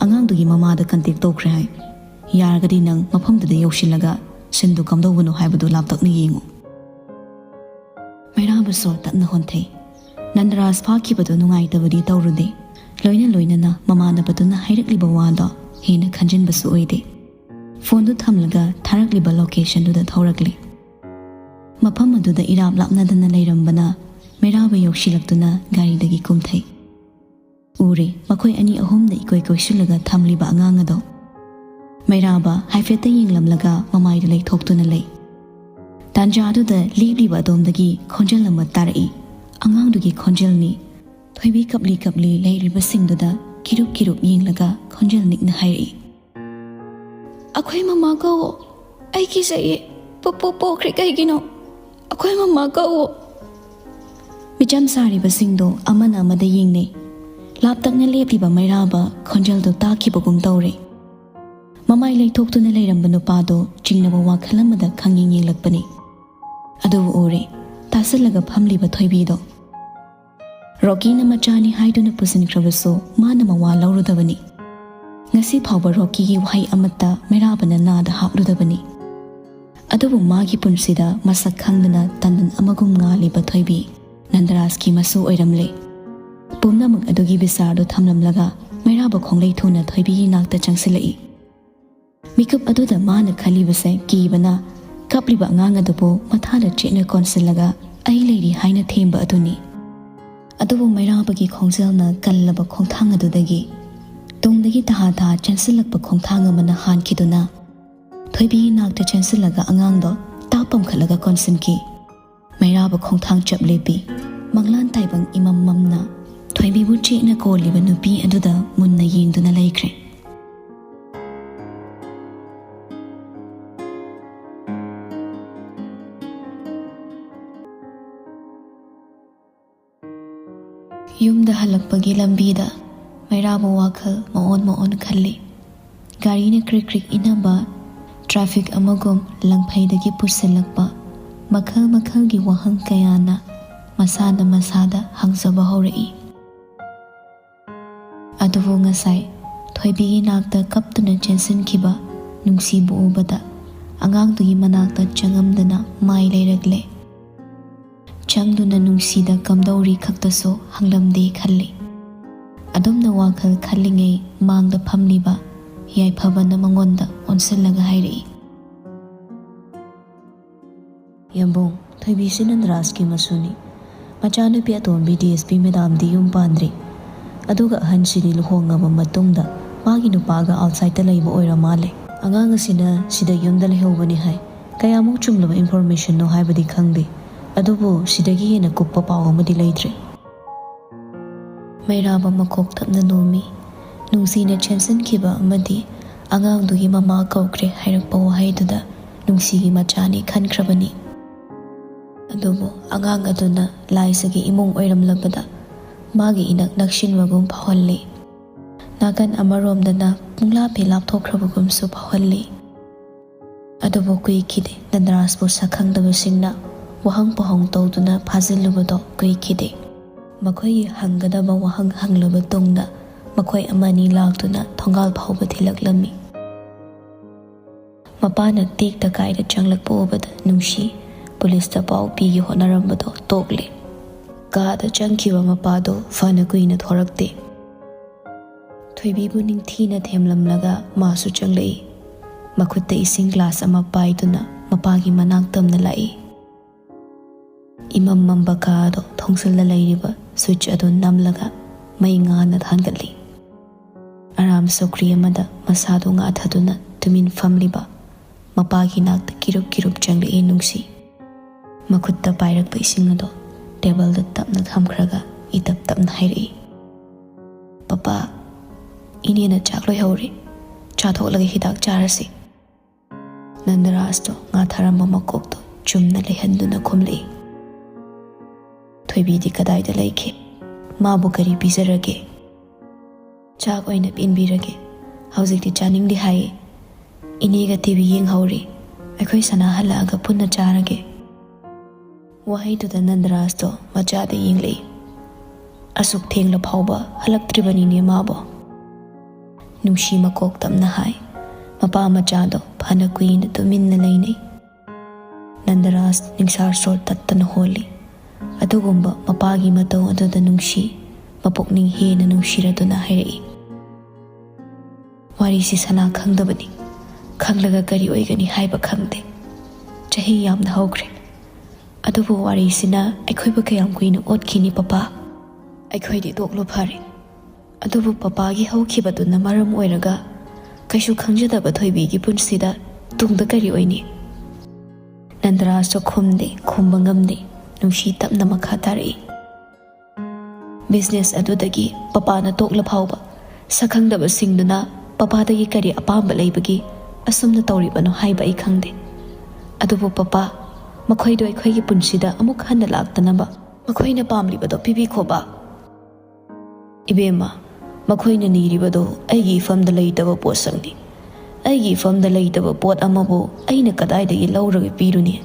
ꯑꯉꯥꯡꯗꯨꯒꯤ ꯃꯃꯥꯗ ꯀꯟꯇꯦꯛ ꯇꯧꯈ꯭ꯔꯦ ꯍꯥꯏ꯫ ꯌꯥꯔꯒꯗꯤ ꯅꯪ ꯃꯐꯝꯗꯨꯗ ꯌꯧꯁꯤꯜꯂꯒ ꯁꯤꯟꯗꯨ ꯀꯝꯗꯧꯕꯅꯣ ꯍꯥꯏꯕꯗꯨ ꯂꯥꯞꯇꯛꯅ ꯌꯦꯡꯉꯨ"꯫ ꯃꯩꯔꯥꯕ ꯁꯣꯔ ꯇꯞꯅ ꯍꯣꯟꯊꯩ꯫ ꯅꯟꯗꯔꯥꯖ ꯐꯥꯈꯤꯕꯗꯨ ꯅꯨꯡꯉꯥꯏꯇꯕꯗꯤ ꯇꯧꯔꯨꯗꯦ꯫ ꯂꯣꯏꯅ ꯂꯣꯏꯅꯅ ꯃꯃꯥꯟꯅꯕꯗꯨꯅ ꯍꯥꯏꯔꯛꯂꯤꯕ ꯋꯥꯗꯣ ꯍꯦꯟꯅ ꯈꯟꯖꯤꯟꯕꯁꯨ ꯑꯣꯏꯗꯦ꯫ ꯐꯣꯟꯗꯨ ꯊꯝꯂꯒ ꯊꯥꯔꯛꯂꯤꯕ ꯂꯣꯀꯦꯁꯟꯗꯨꯗ ꯊꯧꯔꯛꯂꯤ꯫ ꯃꯐꯝ ꯑꯗꯨꯗ ꯏꯔꯥꯞ ꯂꯥꯞꯅꯗꯅ ꯂꯩꯔꯝꯕꯅ ꯃꯩꯔꯥꯕ ꯌꯧꯁꯤꯜꯂꯛꯇꯨꯅ ꯒꯥꯔꯤꯗꯒꯤ ꯀꯨꯝꯊꯩ꯫ ꯎꯔꯦ, ꯃꯈꯣꯏ ꯑꯅꯤ ꯑꯍꯨꯝꯅ ꯏꯀꯣꯏ ꯀꯣꯏꯁꯤꯜꯂꯒ ꯊꯝꯂꯤꯕ ꯑꯉꯥꯡ ꯑꯗꯣ꯫ ꯃꯩꯔꯥꯕ ꯍꯥꯏꯐꯦꯠꯇ ꯌꯦꯡꯂꯝꯂꯒ ꯃꯃꯥꯏꯗ ꯂꯩꯊꯣꯛꯇꯨꯅ ꯂꯩ꯫ ꯇꯥꯟꯖꯥꯗꯨꯗ ꯂꯦꯞꯂꯤꯕ ꯑꯗꯣꯝꯗꯒꯤ ꯈꯣꯟꯖꯦꯜ ꯑꯃ ꯇꯥꯔꯛꯏ꯫ ꯑꯉꯥꯡꯗꯨꯒꯤ ꯈꯣꯟꯖꯦꯜꯅꯤ꯫ ꯊꯣꯏꯕꯤ ꯀꯞꯂꯤ ꯀꯞꯂꯤ ꯂꯩꯔꯤꯕꯁꯤꯡꯗꯨꯗ ꯀꯤꯔꯨꯞ ꯀꯤꯔꯨꯞ ꯌꯦꯡꯂꯒ ꯈꯣꯟꯖꯦꯜ ꯅꯤꯛꯅ ꯍꯥꯏꯔꯛꯏ꯫ "ꯑꯩꯈꯣꯏ ꯃꯃꯥ ꯀꯧꯋꯣ, ꯑꯩ ꯀꯤꯖꯩꯌꯦ, ꯄꯣ-, ꯄꯣ-, ꯄꯣꯛꯈ꯭ꯔꯦ ꯀꯩꯒꯤꯅꯣ? ꯑꯩꯈꯣꯏ ꯃꯃꯥ ꯀꯧꯋꯣ"꯫ ꯃꯤꯆꯝ ꯁꯥꯔꯤꯕꯁꯤꯡꯗꯣ ꯑꯃꯅ ꯑꯃꯗ ꯌꯦꯡꯅꯩ꯫ ꯂꯥꯞꯇꯛꯅ ꯂꯦꯞꯂꯤꯕ ꯃꯩꯔꯥꯕ ꯈꯣꯟꯖꯦꯜꯗꯣ ꯇꯥꯈꯤꯕꯒꯨꯝ ꯇꯧꯔꯦ꯫ ꯃꯃꯥꯏ ꯂꯩꯊꯣꯛꯇꯨꯅ ꯂꯩꯔꯝꯕ ꯅꯨꯄꯥꯗꯣ ꯆꯤꯡꯅꯕ ꯋꯥꯈꯜ ꯑꯃꯗ ꯈꯪꯌꯦꯡ ꯌꯦꯡꯂꯛꯄꯅꯤ꯫ ꯑꯗꯨꯕꯨ ꯎꯔꯦ, ꯇꯥꯁꯤꯜꯂꯒ ꯐꯝꯂꯤꯕ ꯊꯣꯏꯕꯤꯗꯣ꯫ ꯔꯣꯀꯤꯅ ꯃꯆꯥꯅꯤ ꯍꯥꯏꯗꯨꯅ ꯄꯨꯁꯤꯟꯈ꯭ꯔꯕꯁꯨ ꯃꯥꯅ ꯃꯋꯥ ꯂꯧꯔꯨꯗꯕꯅꯤ꯫ ꯉꯁꯤ ꯐꯥꯎꯕ ꯔꯣꯀꯤꯒꯤ ꯋꯥꯍꯩ ꯑꯃꯠꯇ ꯃꯩꯔꯥꯕꯅ ꯅꯥꯗ ꯍꯥꯞꯂꯨꯗꯕꯅꯤ꯫ ꯑꯗꯨꯕꯨ ꯃꯥꯒꯤ ꯄꯨꯟꯁꯤꯗ ꯃꯁꯛ ꯈꯪꯗꯅ ꯇꯟꯗꯟ ꯑꯃꯒꯨꯝ ꯉꯥꯜꯂꯤꯕ ꯊꯣꯏꯕꯤ ꯅꯟꯗꯔꯥꯖꯀꯤ ꯃꯁꯨ ꯑꯣꯏꯔꯝꯂꯦ꯫ ꯄꯨꯝꯅꯃꯛ ꯑꯗꯨꯒꯤ ꯕꯤꯆꯥꯔꯗꯨ ꯊꯝꯂꯝꯂꯒ ꯃꯩꯔꯥꯕ ꯈꯣꯡꯂꯩ ꯊꯨꯅ ꯊꯣꯏꯕꯤꯒꯤ ꯅꯥꯛꯇ ꯆꯪꯁꯤꯜꯂꯛꯏ꯫ ꯃꯤꯀꯨꯞ ꯑꯗꯨꯗ ꯃꯥꯅ ꯈꯜꯂꯤꯕꯁꯦ ꯀꯤꯕꯅ ꯀꯞꯂꯤꯕ ꯑꯉꯥꯡ ꯑꯗꯨꯕꯨ ꯃꯊꯥꯗ ꯆꯦꯠꯅ ꯀꯣꯟꯁꯤꯜꯂꯒ "ꯑꯩ ꯂꯩꯔꯤ" ꯍꯥꯏꯅ ꯊꯦꯝꯕ ꯑꯗꯨꯅꯤ꯫ ꯑꯗꯨꯕꯨ ꯃꯩꯔꯥꯕꯒꯤ ꯈꯣꯡꯖꯦꯜꯅ ꯀꯜꯂꯕ ꯈꯣꯡꯊꯥꯡ ꯑꯗꯨꯗꯒꯤ ꯇꯨꯡꯗꯒꯤ ꯇꯍꯥ ꯇꯍꯥ ꯆꯦꯟꯁꯤꯜꯂꯛꯄ ꯈꯣꯡꯊꯥꯡ ꯑꯃꯅ ꯍꯥꯟꯈꯤꯗꯨꯅ ꯊꯣꯏꯕꯤꯒꯤ ꯅꯥꯛꯇ ꯆꯦꯟꯁꯤꯜꯂꯒ ꯑꯉꯥꯡꯗꯣ ꯇꯥꯞ ꯄꯝꯈꯠꯂꯒ ꯀꯣꯟꯁꯤꯟꯈꯤ꯫ ꯃꯩꯔꯥꯕ ꯈꯣꯡꯊꯥꯡ ꯆꯞ ꯂꯦꯞꯄꯤ꯫ ꯃꯪꯂꯥꯟ ꯇꯥꯏꯕꯪ ꯏꯃꯝ ꯃꯝꯅ ꯊꯣꯏꯕꯤꯕꯨ ꯆꯦꯠꯅ ꯀꯣꯜꯂꯤꯕ ꯅꯨꯄꯤ ꯑꯗꯨꯗ ꯃꯨꯟꯅ ꯌꯦꯡꯗꯨꯅ ꯂꯩꯈ꯭ꯔꯦ꯫ ꯌꯨꯝꯗ ꯍꯜꯂꯛꯄꯒꯤ ꯂꯝꯕꯤꯗ ꯃꯩꯔꯥꯕ ꯋꯥꯈꯜ ꯃꯑꯣꯟ ꯃꯑꯣꯟ ꯈꯜꯂꯤ꯫ ꯒꯥꯔꯤꯅ ꯀ꯭ꯔꯤꯛ ꯀ꯭ꯔꯤꯛ ꯏꯟꯅꯕ, ꯇ꯭ꯔꯥꯐꯤꯛ ꯑꯃꯒꯨꯝ ꯂꯪꯐꯩꯗꯒꯤ ꯄꯨꯁꯤꯜꯂꯛꯄ ꯃꯈꯜ ꯃꯈꯜꯒꯤ ꯋꯥꯍꯪ ꯀꯌꯥꯅ ꯃꯁꯥꯅ ꯃꯁꯥꯗ ꯍꯪꯖꯕ ꯍꯧꯔꯛꯏ꯫ ꯑꯗꯨꯕꯨ ꯉꯁꯥꯏ ꯊꯣꯏꯕꯤꯒꯤ ꯅꯥꯛꯇ ꯀꯞꯇꯨꯅ ꯆꯦꯟꯁꯤꯟꯈꯤꯕ ꯅꯨꯡꯁꯤꯕꯨ ꯎꯕꯗ ꯑꯉꯥꯡꯗꯨꯒꯤ ꯃꯅꯥꯛꯇ ꯆꯪꯉꯝꯗꯅ ꯃꯥꯏ ꯂꯩꯔꯛꯂꯦ꯫ ꯆꯪꯗꯨꯅ ꯅꯨꯡꯁꯤꯗ ꯀꯝꯗꯧꯔꯤ ꯈꯛꯇꯁꯨ ꯍꯪꯂꯝꯗꯦ ꯈꯜꯂꯤ꯫ ꯑꯗꯨꯝꯅ ꯋꯥꯈꯜ ꯈꯜꯂꯤꯉꯩ ꯃꯥꯡꯗ ꯐꯝꯂꯤꯕ ꯌꯥꯏꯐꯕꯅ ꯃꯉꯣꯟꯗ ꯑꯣꯟꯁꯤꯜꯂꯒ ꯍꯥꯏꯔꯛꯏ꯫ ꯌꯥꯝꯕꯨꯡ, ꯊꯣꯏꯕꯤꯁꯤ ꯅꯟꯗꯔꯥꯖꯀꯤ ꯃꯁꯨꯅꯤ꯫ ꯃꯆꯥꯅꯨꯄꯤ ꯑꯇꯣꯝꯕꯤ ꯗꯤ ꯑꯦꯁ ꯄꯤ ꯃꯦꯗꯥꯝꯗꯤ ꯌꯨꯝ ꯄꯥꯟꯗ꯭ꯔꯤ꯫ ꯑꯗꯨꯒ ꯑꯍꯟꯁꯤꯗꯤ ꯂꯨꯍꯣꯡꯉꯕ ꯃꯇꯨꯡꯗ ꯃꯥꯒꯤ ꯅꯨꯄꯥꯒ ꯑꯥꯎꯠꯁꯥꯏꯗꯇ ꯂꯩꯕ ꯑꯣꯏꯔ ꯃꯥꯜꯂꯦ꯫ ꯑꯉꯥꯡ ꯑꯁꯤꯅ ꯁꯤꯗ ꯌꯨꯝꯗ ꯂꯩꯍꯧꯕꯅꯤ ꯍꯥꯏ꯫ ꯀꯌꯥꯃꯨꯛ ꯆꯨꯝꯂꯕ ꯏꯟꯐꯣꯔꯃꯦꯁꯟꯅꯣ ꯍꯥꯏꯕꯗꯤ ꯈꯪꯗꯦ, ꯑꯗꯨꯕꯨ ꯁꯤꯗꯒꯤ ꯍꯦꯟꯅ ꯀꯨꯞꯄ ꯄꯥꯎ ꯑꯃꯗꯤ ꯂꯩꯇ꯭ꯔꯤ꯫ ꯃꯩꯔꯥꯕ ꯃꯀꯣꯛ ꯇꯞꯅ ꯅꯣꯝꯃꯤ꯫ ꯅꯨꯡꯁꯤꯅ ꯆꯦꯟꯁꯤꯟꯈꯤꯕ ꯑꯃꯗꯤ ꯑꯉꯥꯡꯗꯨꯒꯤ ꯃꯃꯥ ꯀꯧꯈ꯭ꯔꯦ ꯍꯥꯏꯔꯛꯄ ꯋꯥꯍꯩꯗꯨꯗ ꯅꯨꯡꯁꯤꯒꯤ ꯃꯆꯥꯅꯤ ꯈꯟꯈ꯭ꯔꯕꯅꯤ꯫ ꯑꯗꯨꯕꯨ ꯑꯉꯥꯡ ꯑꯗꯨꯅ ꯂꯥꯏꯖꯒꯤ ꯏꯃꯨꯡ ꯑꯣꯏꯔꯝꯂꯕꯗ ꯃꯥꯒꯤ ꯏꯅꯛ ꯅꯛꯁꯤꯟꯕꯒꯨꯝ ꯐꯥꯎꯍꯜꯂꯤ꯫ ꯅꯥꯀꯟ ꯑꯃꯔꯣꯝꯗꯅ ꯄꯨꯡꯂꯥꯞ ꯍꯦꯛ ꯂꯥꯞꯊꯣꯛꯈ꯭ꯔꯕꯒꯨꯝꯁꯨ ꯐꯥꯎꯍꯜꯂꯤ꯫ ꯑꯗꯨꯕꯨ ꯀꯨꯏꯈꯤꯗꯦ, ꯅꯟꯗꯔꯥꯖꯄꯨ ꯁꯛꯈꯪꯗꯕꯁꯤꯡꯅ ꯋꯥꯍꯪ ꯄꯥꯎꯍꯪ ꯇꯧꯗꯨꯅ ꯐꯥꯖꯤꯜꯂꯨꯕꯗꯣ ꯀꯨꯏꯈꯤꯗꯦ꯫ ꯃꯈꯣꯏꯒꯤ ꯍꯪꯒꯗꯕ ꯋꯥꯍꯪ ꯍꯪꯂꯕ ꯇꯨꯡꯗ ꯃꯈꯣꯏ ꯑꯃꯅꯤ ꯂꯥꯛꯇꯨꯅ ꯊꯣꯡꯒꯥꯜ ꯐꯥꯎꯕ ꯊꯤꯜꯂꯛꯂꯝꯃꯤ꯫ ꯃꯄꯥꯅ ꯇꯦꯛꯇ ꯀꯥꯏꯗ ꯆꯪꯂꯛꯄ ꯎꯕꯗ ꯅꯨꯡꯁꯤ ꯄꯨꯂꯤꯁꯇ ꯄꯥꯎ ꯄꯤꯒꯦ ꯍꯣꯠꯅꯔꯝꯕꯗꯣ ꯇꯣꯛꯂꯦ꯫ ꯀꯥꯗ ꯆꯪꯈꯤꯕ ꯃꯄꯥꯗꯣ ꯐꯅ ꯀꯨꯏꯅ ꯊꯣꯔꯛꯇꯦ꯫ ꯊꯣꯏꯕꯤꯕꯨ ꯅꯤꯡꯊꯤꯅ ꯊꯦꯝꯂꯝꯂꯒ ꯃꯥꯁꯨ ꯆꯪꯂꯛꯏ꯫ ꯃꯈꯨꯠꯇ ꯏꯁꯤꯡ ꯒ꯭ꯂꯥꯁ ꯑꯃ ꯄꯥꯏꯗꯨꯅ ꯃꯄꯥꯒꯤ ꯃꯅꯥꯛ ꯇꯝꯅ ꯂꯥꯛꯏ꯫ ꯏꯃꯝ ꯃꯝꯕ ꯀꯥ ꯑꯗꯨ ꯊꯣꯡꯖꯤꯜꯂ ꯂꯩꯔꯤꯕ ꯁ꯭ꯋꯤꯆ ꯑꯗꯨ ꯅꯝꯂꯒ ꯃꯩ ꯉꯥꯟꯅ ꯊꯥꯟꯒꯠꯂꯤ꯫ ꯑꯔꯥꯝ ꯆꯧꯀ꯭ꯔꯤ ꯑꯃꯗ ꯃꯁꯥꯗꯨ ꯉꯥꯊꯗꯨꯅ ꯇꯨꯃꯤꯟ ꯐꯝꯂꯤꯕ ꯃꯄꯥꯒꯤ ꯅꯥꯛꯇ ꯀꯤꯔꯨꯞ ꯀꯤꯔꯨꯞ ꯆꯪꯂꯛꯏ ꯅꯨꯡꯁꯤ꯫ ꯃꯈꯨꯠꯇ ꯄꯥꯏꯔꯛꯄ ꯏꯁꯤꯡ ꯑꯗꯨ ꯇꯦꯕꯜꯗ ꯇꯞꯅ ꯊꯝꯈ꯭ꯔꯒ ꯏꯇꯞ ꯇꯞꯅ ꯍꯥꯏꯔꯛꯏ, "ꯄꯄꯥ, ꯏꯅꯦꯅ ꯆꯥꯛ ꯂꯣꯏꯍꯧꯔꯦ꯫ ꯆꯥꯊꯣꯛꯂꯒ ꯍꯤꯗꯥꯛ ꯆꯥꯔꯁꯤ꯫" ꯅꯟꯗꯔꯥꯖꯇꯣ ꯉꯥꯊꯔꯝꯕ ꯃꯀꯣꯛꯇꯣ ꯆꯨꯝꯅ ꯂꯩꯍꯟꯗꯨꯅ ꯈꯨꯝꯂꯛꯏ꯫ ꯊꯣꯏꯕꯤꯗꯤ ꯀꯗꯥꯏꯗ ꯂꯩꯈꯤ? ꯃꯥꯕꯨ ꯀꯔꯤ ꯄꯤꯖꯔꯒꯦ? "ꯆꯥꯛ ꯑꯣꯏꯅ ꯏꯟꯕꯤꯔꯒꯦ꯫ ꯍꯧꯖꯤꯛꯇꯤ ꯆꯥꯅꯤꯡꯗꯦ ꯍꯥꯏꯌꯦ꯫ ꯏꯅꯦꯒ ꯇꯤ ꯚꯤ ꯌꯦꯡꯍꯧꯔꯤ꯫ ꯑꯩꯈꯣꯏ ꯁꯅꯥ ꯍꯜꯂꯛꯑꯒ ꯄꯨꯟꯅ ꯆꯥꯔꯒꯦ"꯫ ꯋꯥꯍꯩꯗꯨꯗ ꯅꯟꯗꯔꯥꯖꯇꯣ ꯃꯆꯥꯗ ꯌꯦꯡꯂꯛꯏ꯫ "ꯑꯁꯨꯛ ꯊꯦꯡꯂ ꯐꯥꯎꯕ ꯍꯜꯂꯛꯇ꯭ꯔꯤꯕꯅꯤꯅꯦ ꯃꯥꯕꯣ"꯫ ꯅꯨꯡꯁꯤ ꯃꯀꯣꯛ ꯇꯞꯅ ꯍꯥꯏ꯫ ꯃꯄꯥ ꯃꯆꯥꯗꯣ ꯐꯅ ꯀꯨꯏꯅ ꯇꯨꯃꯤꯟꯅ ꯂꯩꯅꯩ꯫ ꯅꯟꯗꯔꯥꯖ ꯅꯤꯡꯁꯥꯔ ꯁꯣꯔ ꯇꯠꯇꯅ ꯍꯣꯜꯂꯤ꯫ ꯑꯗꯨꯒꯨꯝꯕ ꯃꯄꯥꯒꯤ ꯃꯇꯧ ꯑꯗꯨꯗ ꯅꯨꯡꯁꯤ, ꯃꯄꯨꯛꯅꯤꯡ ꯍꯦꯟꯅ ꯅꯨꯡꯁꯤꯔꯗꯨꯅ ꯍꯥꯏꯔꯛꯏ, "ꯋꯥꯔꯤꯁꯤ ꯁꯅꯥ ꯈꯪꯗꯕꯅꯤ꯫ ꯈꯪꯂꯒ ꯀꯔꯤ ꯑꯣꯏꯒꯅꯤ ꯍꯥꯏꯕ ꯈꯪꯗꯦ꯫ ꯆꯍꯤ ꯌꯥꯝꯅ ꯍꯧꯈ꯭ꯔꯦ꯫ ꯑꯗꯨꯕꯨ ꯋꯥꯔꯤꯁꯤꯅ ꯑꯩꯈꯣꯏꯕꯨ ꯀꯌꯥꯝ ꯀꯨꯏꯅ ꯑꯣꯠꯈꯤꯅꯤ, ꯄꯄꯥ? ꯑꯩꯈꯣꯏꯗꯤ ꯇꯣꯛꯂꯣ ꯐꯔꯦ꯫ ꯑꯗꯨꯕꯨ ꯄꯄꯥꯒꯤ ꯍꯧꯈꯤꯕꯗꯨꯅ ꯃꯔꯝ ꯑꯣꯏꯔꯒ ꯀꯩꯁꯨ ꯈꯪꯖꯗꯕ ꯊꯣꯏꯕꯤꯒꯤ ꯄꯨꯟꯁꯤꯗ ꯇꯨꯡꯗ ꯀꯔꯤ ꯑꯣꯏꯅꯤ?" ꯅꯟꯗꯔꯥꯖꯁꯨ ꯈꯨꯝꯗꯦ, ꯈꯨꯝꯕ ꯉꯝꯗꯦ꯫ ꯅꯨꯡꯁꯤ ꯇꯞꯅ ꯃꯈꯥ ꯇꯥꯔꯛꯏ, "ꯕꯤꯖꯤꯅꯦꯁ ꯑꯗꯨꯗꯒꯤ ꯄꯄꯥꯅ ꯇꯣꯛꯂ ꯐꯥꯎꯕ ꯁꯛꯈꯪꯗꯕꯁꯤꯡꯗꯨꯅ ꯄꯄꯥꯗꯒꯤ ꯀꯔꯤ ꯑꯄꯥꯝꯕ ꯂꯩꯕꯒꯤ ꯑꯁꯨꯝꯅ ꯇꯧꯔꯤꯕꯅꯣ ꯍꯥꯏꯕ ꯑꯩ ꯈꯪꯗꯦ꯫ ꯑꯗꯨꯕꯨ ꯄꯄꯥ, ꯃꯈꯣꯏꯗꯣ ꯑꯩꯈꯣꯏꯒꯤ ꯄꯨꯟꯁꯤꯗ ꯑꯃꯨꯛ ꯍꯟꯅ ꯂꯥꯛꯇꯅꯕ ꯃꯈꯣꯏꯅ ꯄꯥꯝꯂꯤꯕꯗꯣ ꯄꯤꯕꯤꯈꯣꯕ"꯫ "ꯏꯕꯦꯝꯃ, ꯃꯈꯣꯏꯅ ꯅꯤꯔꯤꯕꯗꯣ ꯑꯩꯒꯤ ꯏꯐꯝꯗ ꯂꯩꯇꯕ ꯄꯣꯠꯁꯛꯅꯤ꯫ ꯑꯩꯒꯤ ꯏꯐꯝꯗ ꯂꯩꯇꯕ ꯄꯣꯠ ꯑꯃꯕꯨ ꯑꯩꯅ ꯀꯗꯥꯏꯗꯒꯤ ꯂꯧꯔꯒ ꯄꯤꯔꯨꯅꯤ?"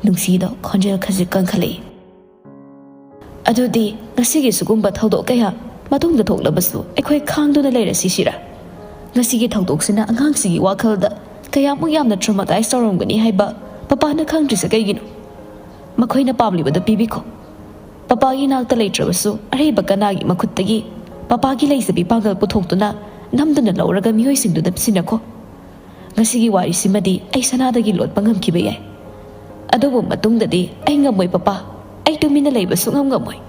ꯅꯨꯡꯁꯤꯗ ꯈꯣꯟꯖꯦꯜ ꯈꯖꯤꯛ ꯀꯟꯈꯠꯂꯛꯏ꯫ "ꯑꯗꯨꯗꯤ ꯉꯁꯤꯒꯤ ꯁꯤꯒꯨꯝꯕ ꯊꯧꯗꯣꯛ ꯀꯌꯥ ꯃꯇꯨꯡꯗ ꯊꯣꯛꯂꯕꯁꯨ ꯑꯩꯈꯣꯏ ꯈꯥꯡꯗꯨꯅ ꯂꯩꯔꯁꯤ ꯁꯤꯔꯥ? ꯉꯁꯤꯒꯤ ꯊꯧꯗꯣꯛꯁꯤꯅ ꯑꯉꯥꯡꯁꯤꯒꯤ ꯋꯥꯈꯜꯗ ꯀꯌꯥꯃꯨꯛ ꯌꯥꯝꯅ ꯇ꯭ꯔꯣꯃꯥꯇꯥꯏꯁ ꯇꯧꯔꯝꯒꯅꯤ ꯍꯥꯏꯕ ꯄꯄꯥꯅ ꯈꯪꯗ꯭ꯔꯤꯁꯦ ꯀꯩꯒꯤꯅꯣ? ꯃꯈꯣꯏꯅ ꯄꯥꯝꯂꯤꯕꯗꯨ ꯄꯤꯕꯤꯈꯣ꯫ ꯄꯄꯥꯒꯤ ꯅꯥꯛꯇ ꯂꯩꯇ꯭ꯔꯕꯁꯨ ꯑꯔꯩꯕ ꯀꯅꯥꯒꯤ ꯃꯈꯨꯠꯇꯒꯤ ꯄꯄꯥꯒꯤ ꯂꯩꯖꯕꯤ ꯄꯥꯡꯒꯜ ꯄꯨꯊꯣꯛꯇꯨꯅ ꯅꯝꯗꯨꯅ ꯂꯧꯔꯒ ꯃꯤꯑꯣꯏꯁꯤꯡꯗꯨꯗ ꯄꯤꯁꯤꯟꯅꯈꯣ꯫ ꯉꯁꯤꯒꯤ ꯋꯥꯔꯤꯁꯤꯃꯗꯤ ꯑꯩ ꯁꯅꯥꯗꯒꯤ ꯂꯣꯠꯄ ꯉꯝꯈꯤꯕ ꯌꯥꯏ꯫ ꯑꯗꯨꯕꯨ ꯃꯇꯨꯡꯗꯗꯤ ꯑꯩ ꯉꯝꯃꯣꯏ ꯄꯄꯥ꯫ ꯑꯩ ꯇꯨꯃꯤꯟꯅ ꯂꯩꯕ ꯁꯨꯡꯉꯝ ꯉꯝꯃꯣꯏ"꯫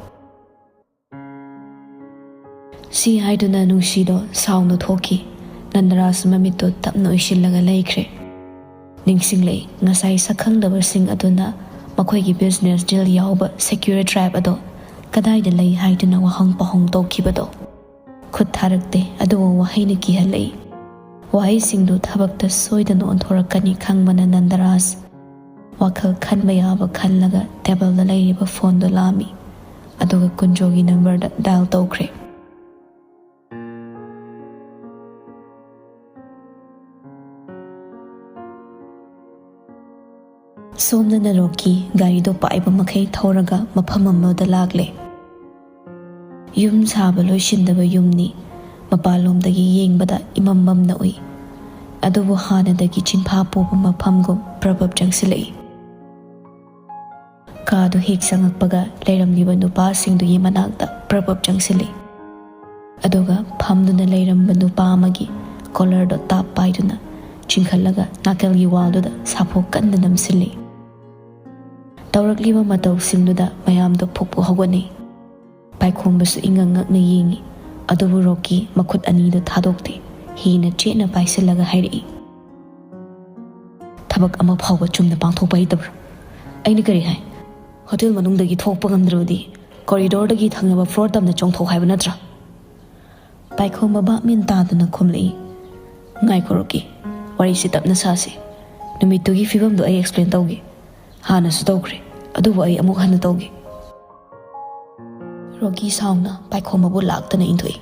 ꯁꯤ ꯍꯥꯏꯗꯨꯅ ꯅꯨꯡꯁꯤꯗꯣ ꯁꯥꯎꯅ ꯊꯣꯛꯈꯤ꯫ ꯅꯟꯗꯔꯥꯖ ꯃꯃꯤꯠꯇꯨ ꯇꯞꯅ ꯎꯏꯁꯤꯜꯂꯒ ꯂꯩꯈ꯭ꯔꯦ꯫ ꯅꯤꯡꯁꯤꯡꯂꯛꯏ, ꯉꯁꯥꯏ ꯁꯛꯈꯪꯗꯕꯁꯤꯡ ꯑꯗꯨꯅ ꯃꯈꯣꯏꯒꯤ ꯕꯤꯖꯤꯅꯦꯁ ꯗꯤꯜ ꯌꯥꯎꯕ ꯁꯦꯀ꯭ꯌꯨꯔ ꯇ꯭ꯔꯥꯏꯞ ꯑꯗꯣ ꯀꯗꯥꯏꯗ ꯂꯩ ꯍꯥꯏꯗꯨꯅ ꯋꯥꯍꯪ ꯄꯥꯎꯍꯪ ꯇꯧꯈꯤꯕꯗꯣ꯫ ꯈꯨꯠ ꯊꯥꯔꯛꯇꯦ, ꯑꯗꯨꯕꯨ ꯋꯥꯍꯩꯅ ꯀꯤꯍꯜꯂꯛꯏ꯫ ꯋꯥꯍꯩꯁꯤꯡꯗꯨ ꯊꯕꯛꯇ ꯁꯣꯏꯗꯅ ꯑꯣꯟꯊꯣꯔꯛꯀꯅꯤ ꯈꯪꯕꯅ ꯅꯟꯗꯔꯥꯖ ꯋꯥꯈꯜ ꯈꯟꯕ ꯌꯥꯕ ꯈꯜꯂꯒ ꯇꯦꯕꯜꯗ ꯂꯩꯔꯤꯕ ꯐꯣꯟꯗꯨ ꯂꯥꯝꯃꯤ꯫ ꯑꯗꯨꯒ ꯀꯨꯟꯖꯣꯒꯤ ꯅꯝꯕꯔꯗ ꯗꯥꯏꯜ ꯇꯧꯈ꯭ꯔꯦ꯫ ꯁꯣꯝꯗꯅ ꯔꯣꯀꯤ ꯒꯥꯔꯤꯗꯣ ꯄꯥꯏꯕ ꯃꯈꯩ ꯊꯧꯔꯒ ꯃꯐꯝ ꯑꯃꯗ ꯂꯥꯛꯂꯦ꯫ ꯌꯨꯝ ꯁꯥꯕ ꯂꯣꯏꯁꯤꯟꯗꯕ ꯌꯨꯝꯅꯤ꯫ ꯃꯄꯥꯟꯂꯣꯝꯗꯒꯤ ꯌꯦꯡꯕꯗ ꯏꯃꯝ ꯃꯝꯅ ꯎꯏ꯫ ꯑꯗꯨꯕꯨ ꯍꯥꯟꯅꯗꯒꯤ ꯆꯤꯟꯐꯥ ꯄꯨꯕ ꯃꯐꯝꯒꯨꯝ ꯄ꯭ꯔꯕꯞ ꯆꯪꯁꯤꯜꯂꯛꯏ꯫ ꯀꯥꯗꯨ ꯍꯦꯛ ꯆꯪꯉꯛꯄꯒ ꯂꯩꯔꯝꯂꯤꯕ ꯅꯨꯄꯥꯁꯤꯡꯗꯨꯒꯤ ꯃꯅꯥꯛꯇ ꯄ꯭ꯔꯕꯞ ꯆꯪꯁꯤꯜꯂꯤ꯫ ꯑꯗꯨꯒ ꯐꯝꯗꯨꯅ ꯂꯩꯔꯝꯕ ꯅꯨꯄꯥ ꯑꯃꯒꯤ ꯀꯣꯂꯔꯗꯣ ꯇꯥꯞ ꯄꯥꯏꯗꯨꯅ ꯆꯤꯡꯈꯠꯂꯒ ꯅꯥꯀꯜꯒꯤ ꯋꯥꯜꯗꯨꯗ ꯁꯥꯐꯨ ꯀꯟꯅ ꯅꯝꯁꯤꯜꯂꯤ꯫ ꯇꯧꯔꯛꯂꯤꯕ ꯃꯇꯧꯁꯤꯡꯗꯨꯗ ꯃꯌꯥꯝꯗꯣ ꯐꯨꯛ ꯐꯨꯛ ꯍꯧꯒꯠꯅꯩ꯫ ꯄꯥꯏꯈꯣꯝꯕꯁꯨ ꯏꯉꯛ ꯉꯛꯅ ꯌꯦꯡꯉꯤ꯫ ꯑꯗꯨꯕꯨ ꯔꯣꯀꯤ ꯃꯈꯨꯠ ꯑꯅꯤꯗꯨ ꯊꯥꯗꯣꯛꯇꯦ꯫ ꯍꯦꯟꯅ ꯆꯦꯠꯅ ꯄꯥꯏꯁꯤꯜꯂꯒ ꯍꯥꯏꯔꯛꯏ, "ꯊꯕꯛ ꯑꯃ ꯐꯥꯎꯕ ꯆꯨꯝꯅ ꯄꯥꯡꯊꯣꯛꯄ ꯍꯩꯇꯕ꯭ꯔꯥ? ꯑꯩꯅ ꯀꯔꯤ ꯍꯥꯏ? ꯍꯣꯇꯦꯜ ꯃꯅꯨꯡꯗꯒꯤ ꯊꯣꯛꯄ ꯉꯝꯗ꯭ꯔꯕꯗꯤ ꯀꯣꯔꯤꯗꯣꯔꯗꯒꯤ ꯊꯪꯅꯕ ꯐ꯭ꯂꯣꯔ ꯇꯝꯅ ꯆꯣꯡꯊꯣꯛ ꯍꯥꯏꯕ ꯅꯠꯇ꯭ꯔꯥ?" ꯄꯥꯏꯈꯣꯝꯕ ꯚꯥꯞ ꯃꯦꯟ ꯇꯥꯗꯅ ꯈꯨꯝꯂꯛꯏ, "ꯉꯥꯏꯈꯣ ꯔꯣꯀꯤ, ꯋꯥꯔꯤꯁꯤ ꯇꯞꯅ ꯁꯥꯁꯤ꯫ ꯅꯨꯃꯤꯠꯇꯨꯒꯤ ꯐꯤꯕꯝꯗꯨ ꯑꯩ ꯑꯦꯛꯁꯄ꯭ꯂꯦꯟ ꯇꯧꯒꯦ꯫ ꯍꯥꯟꯅꯁꯨ ꯇꯧꯈ꯭ꯔꯦ, ꯑꯗꯨꯕꯨ ꯑꯩ ꯑꯃꯨꯛ ꯍꯟꯅ ꯇꯧꯒꯦ꯫" ꯔꯣꯀꯤ ꯁꯥꯎꯅ ꯄꯥꯏꯈꯣꯝꯕꯕꯨ ꯂꯥꯛꯇꯅ ꯏꯟꯊꯣꯛꯏ꯫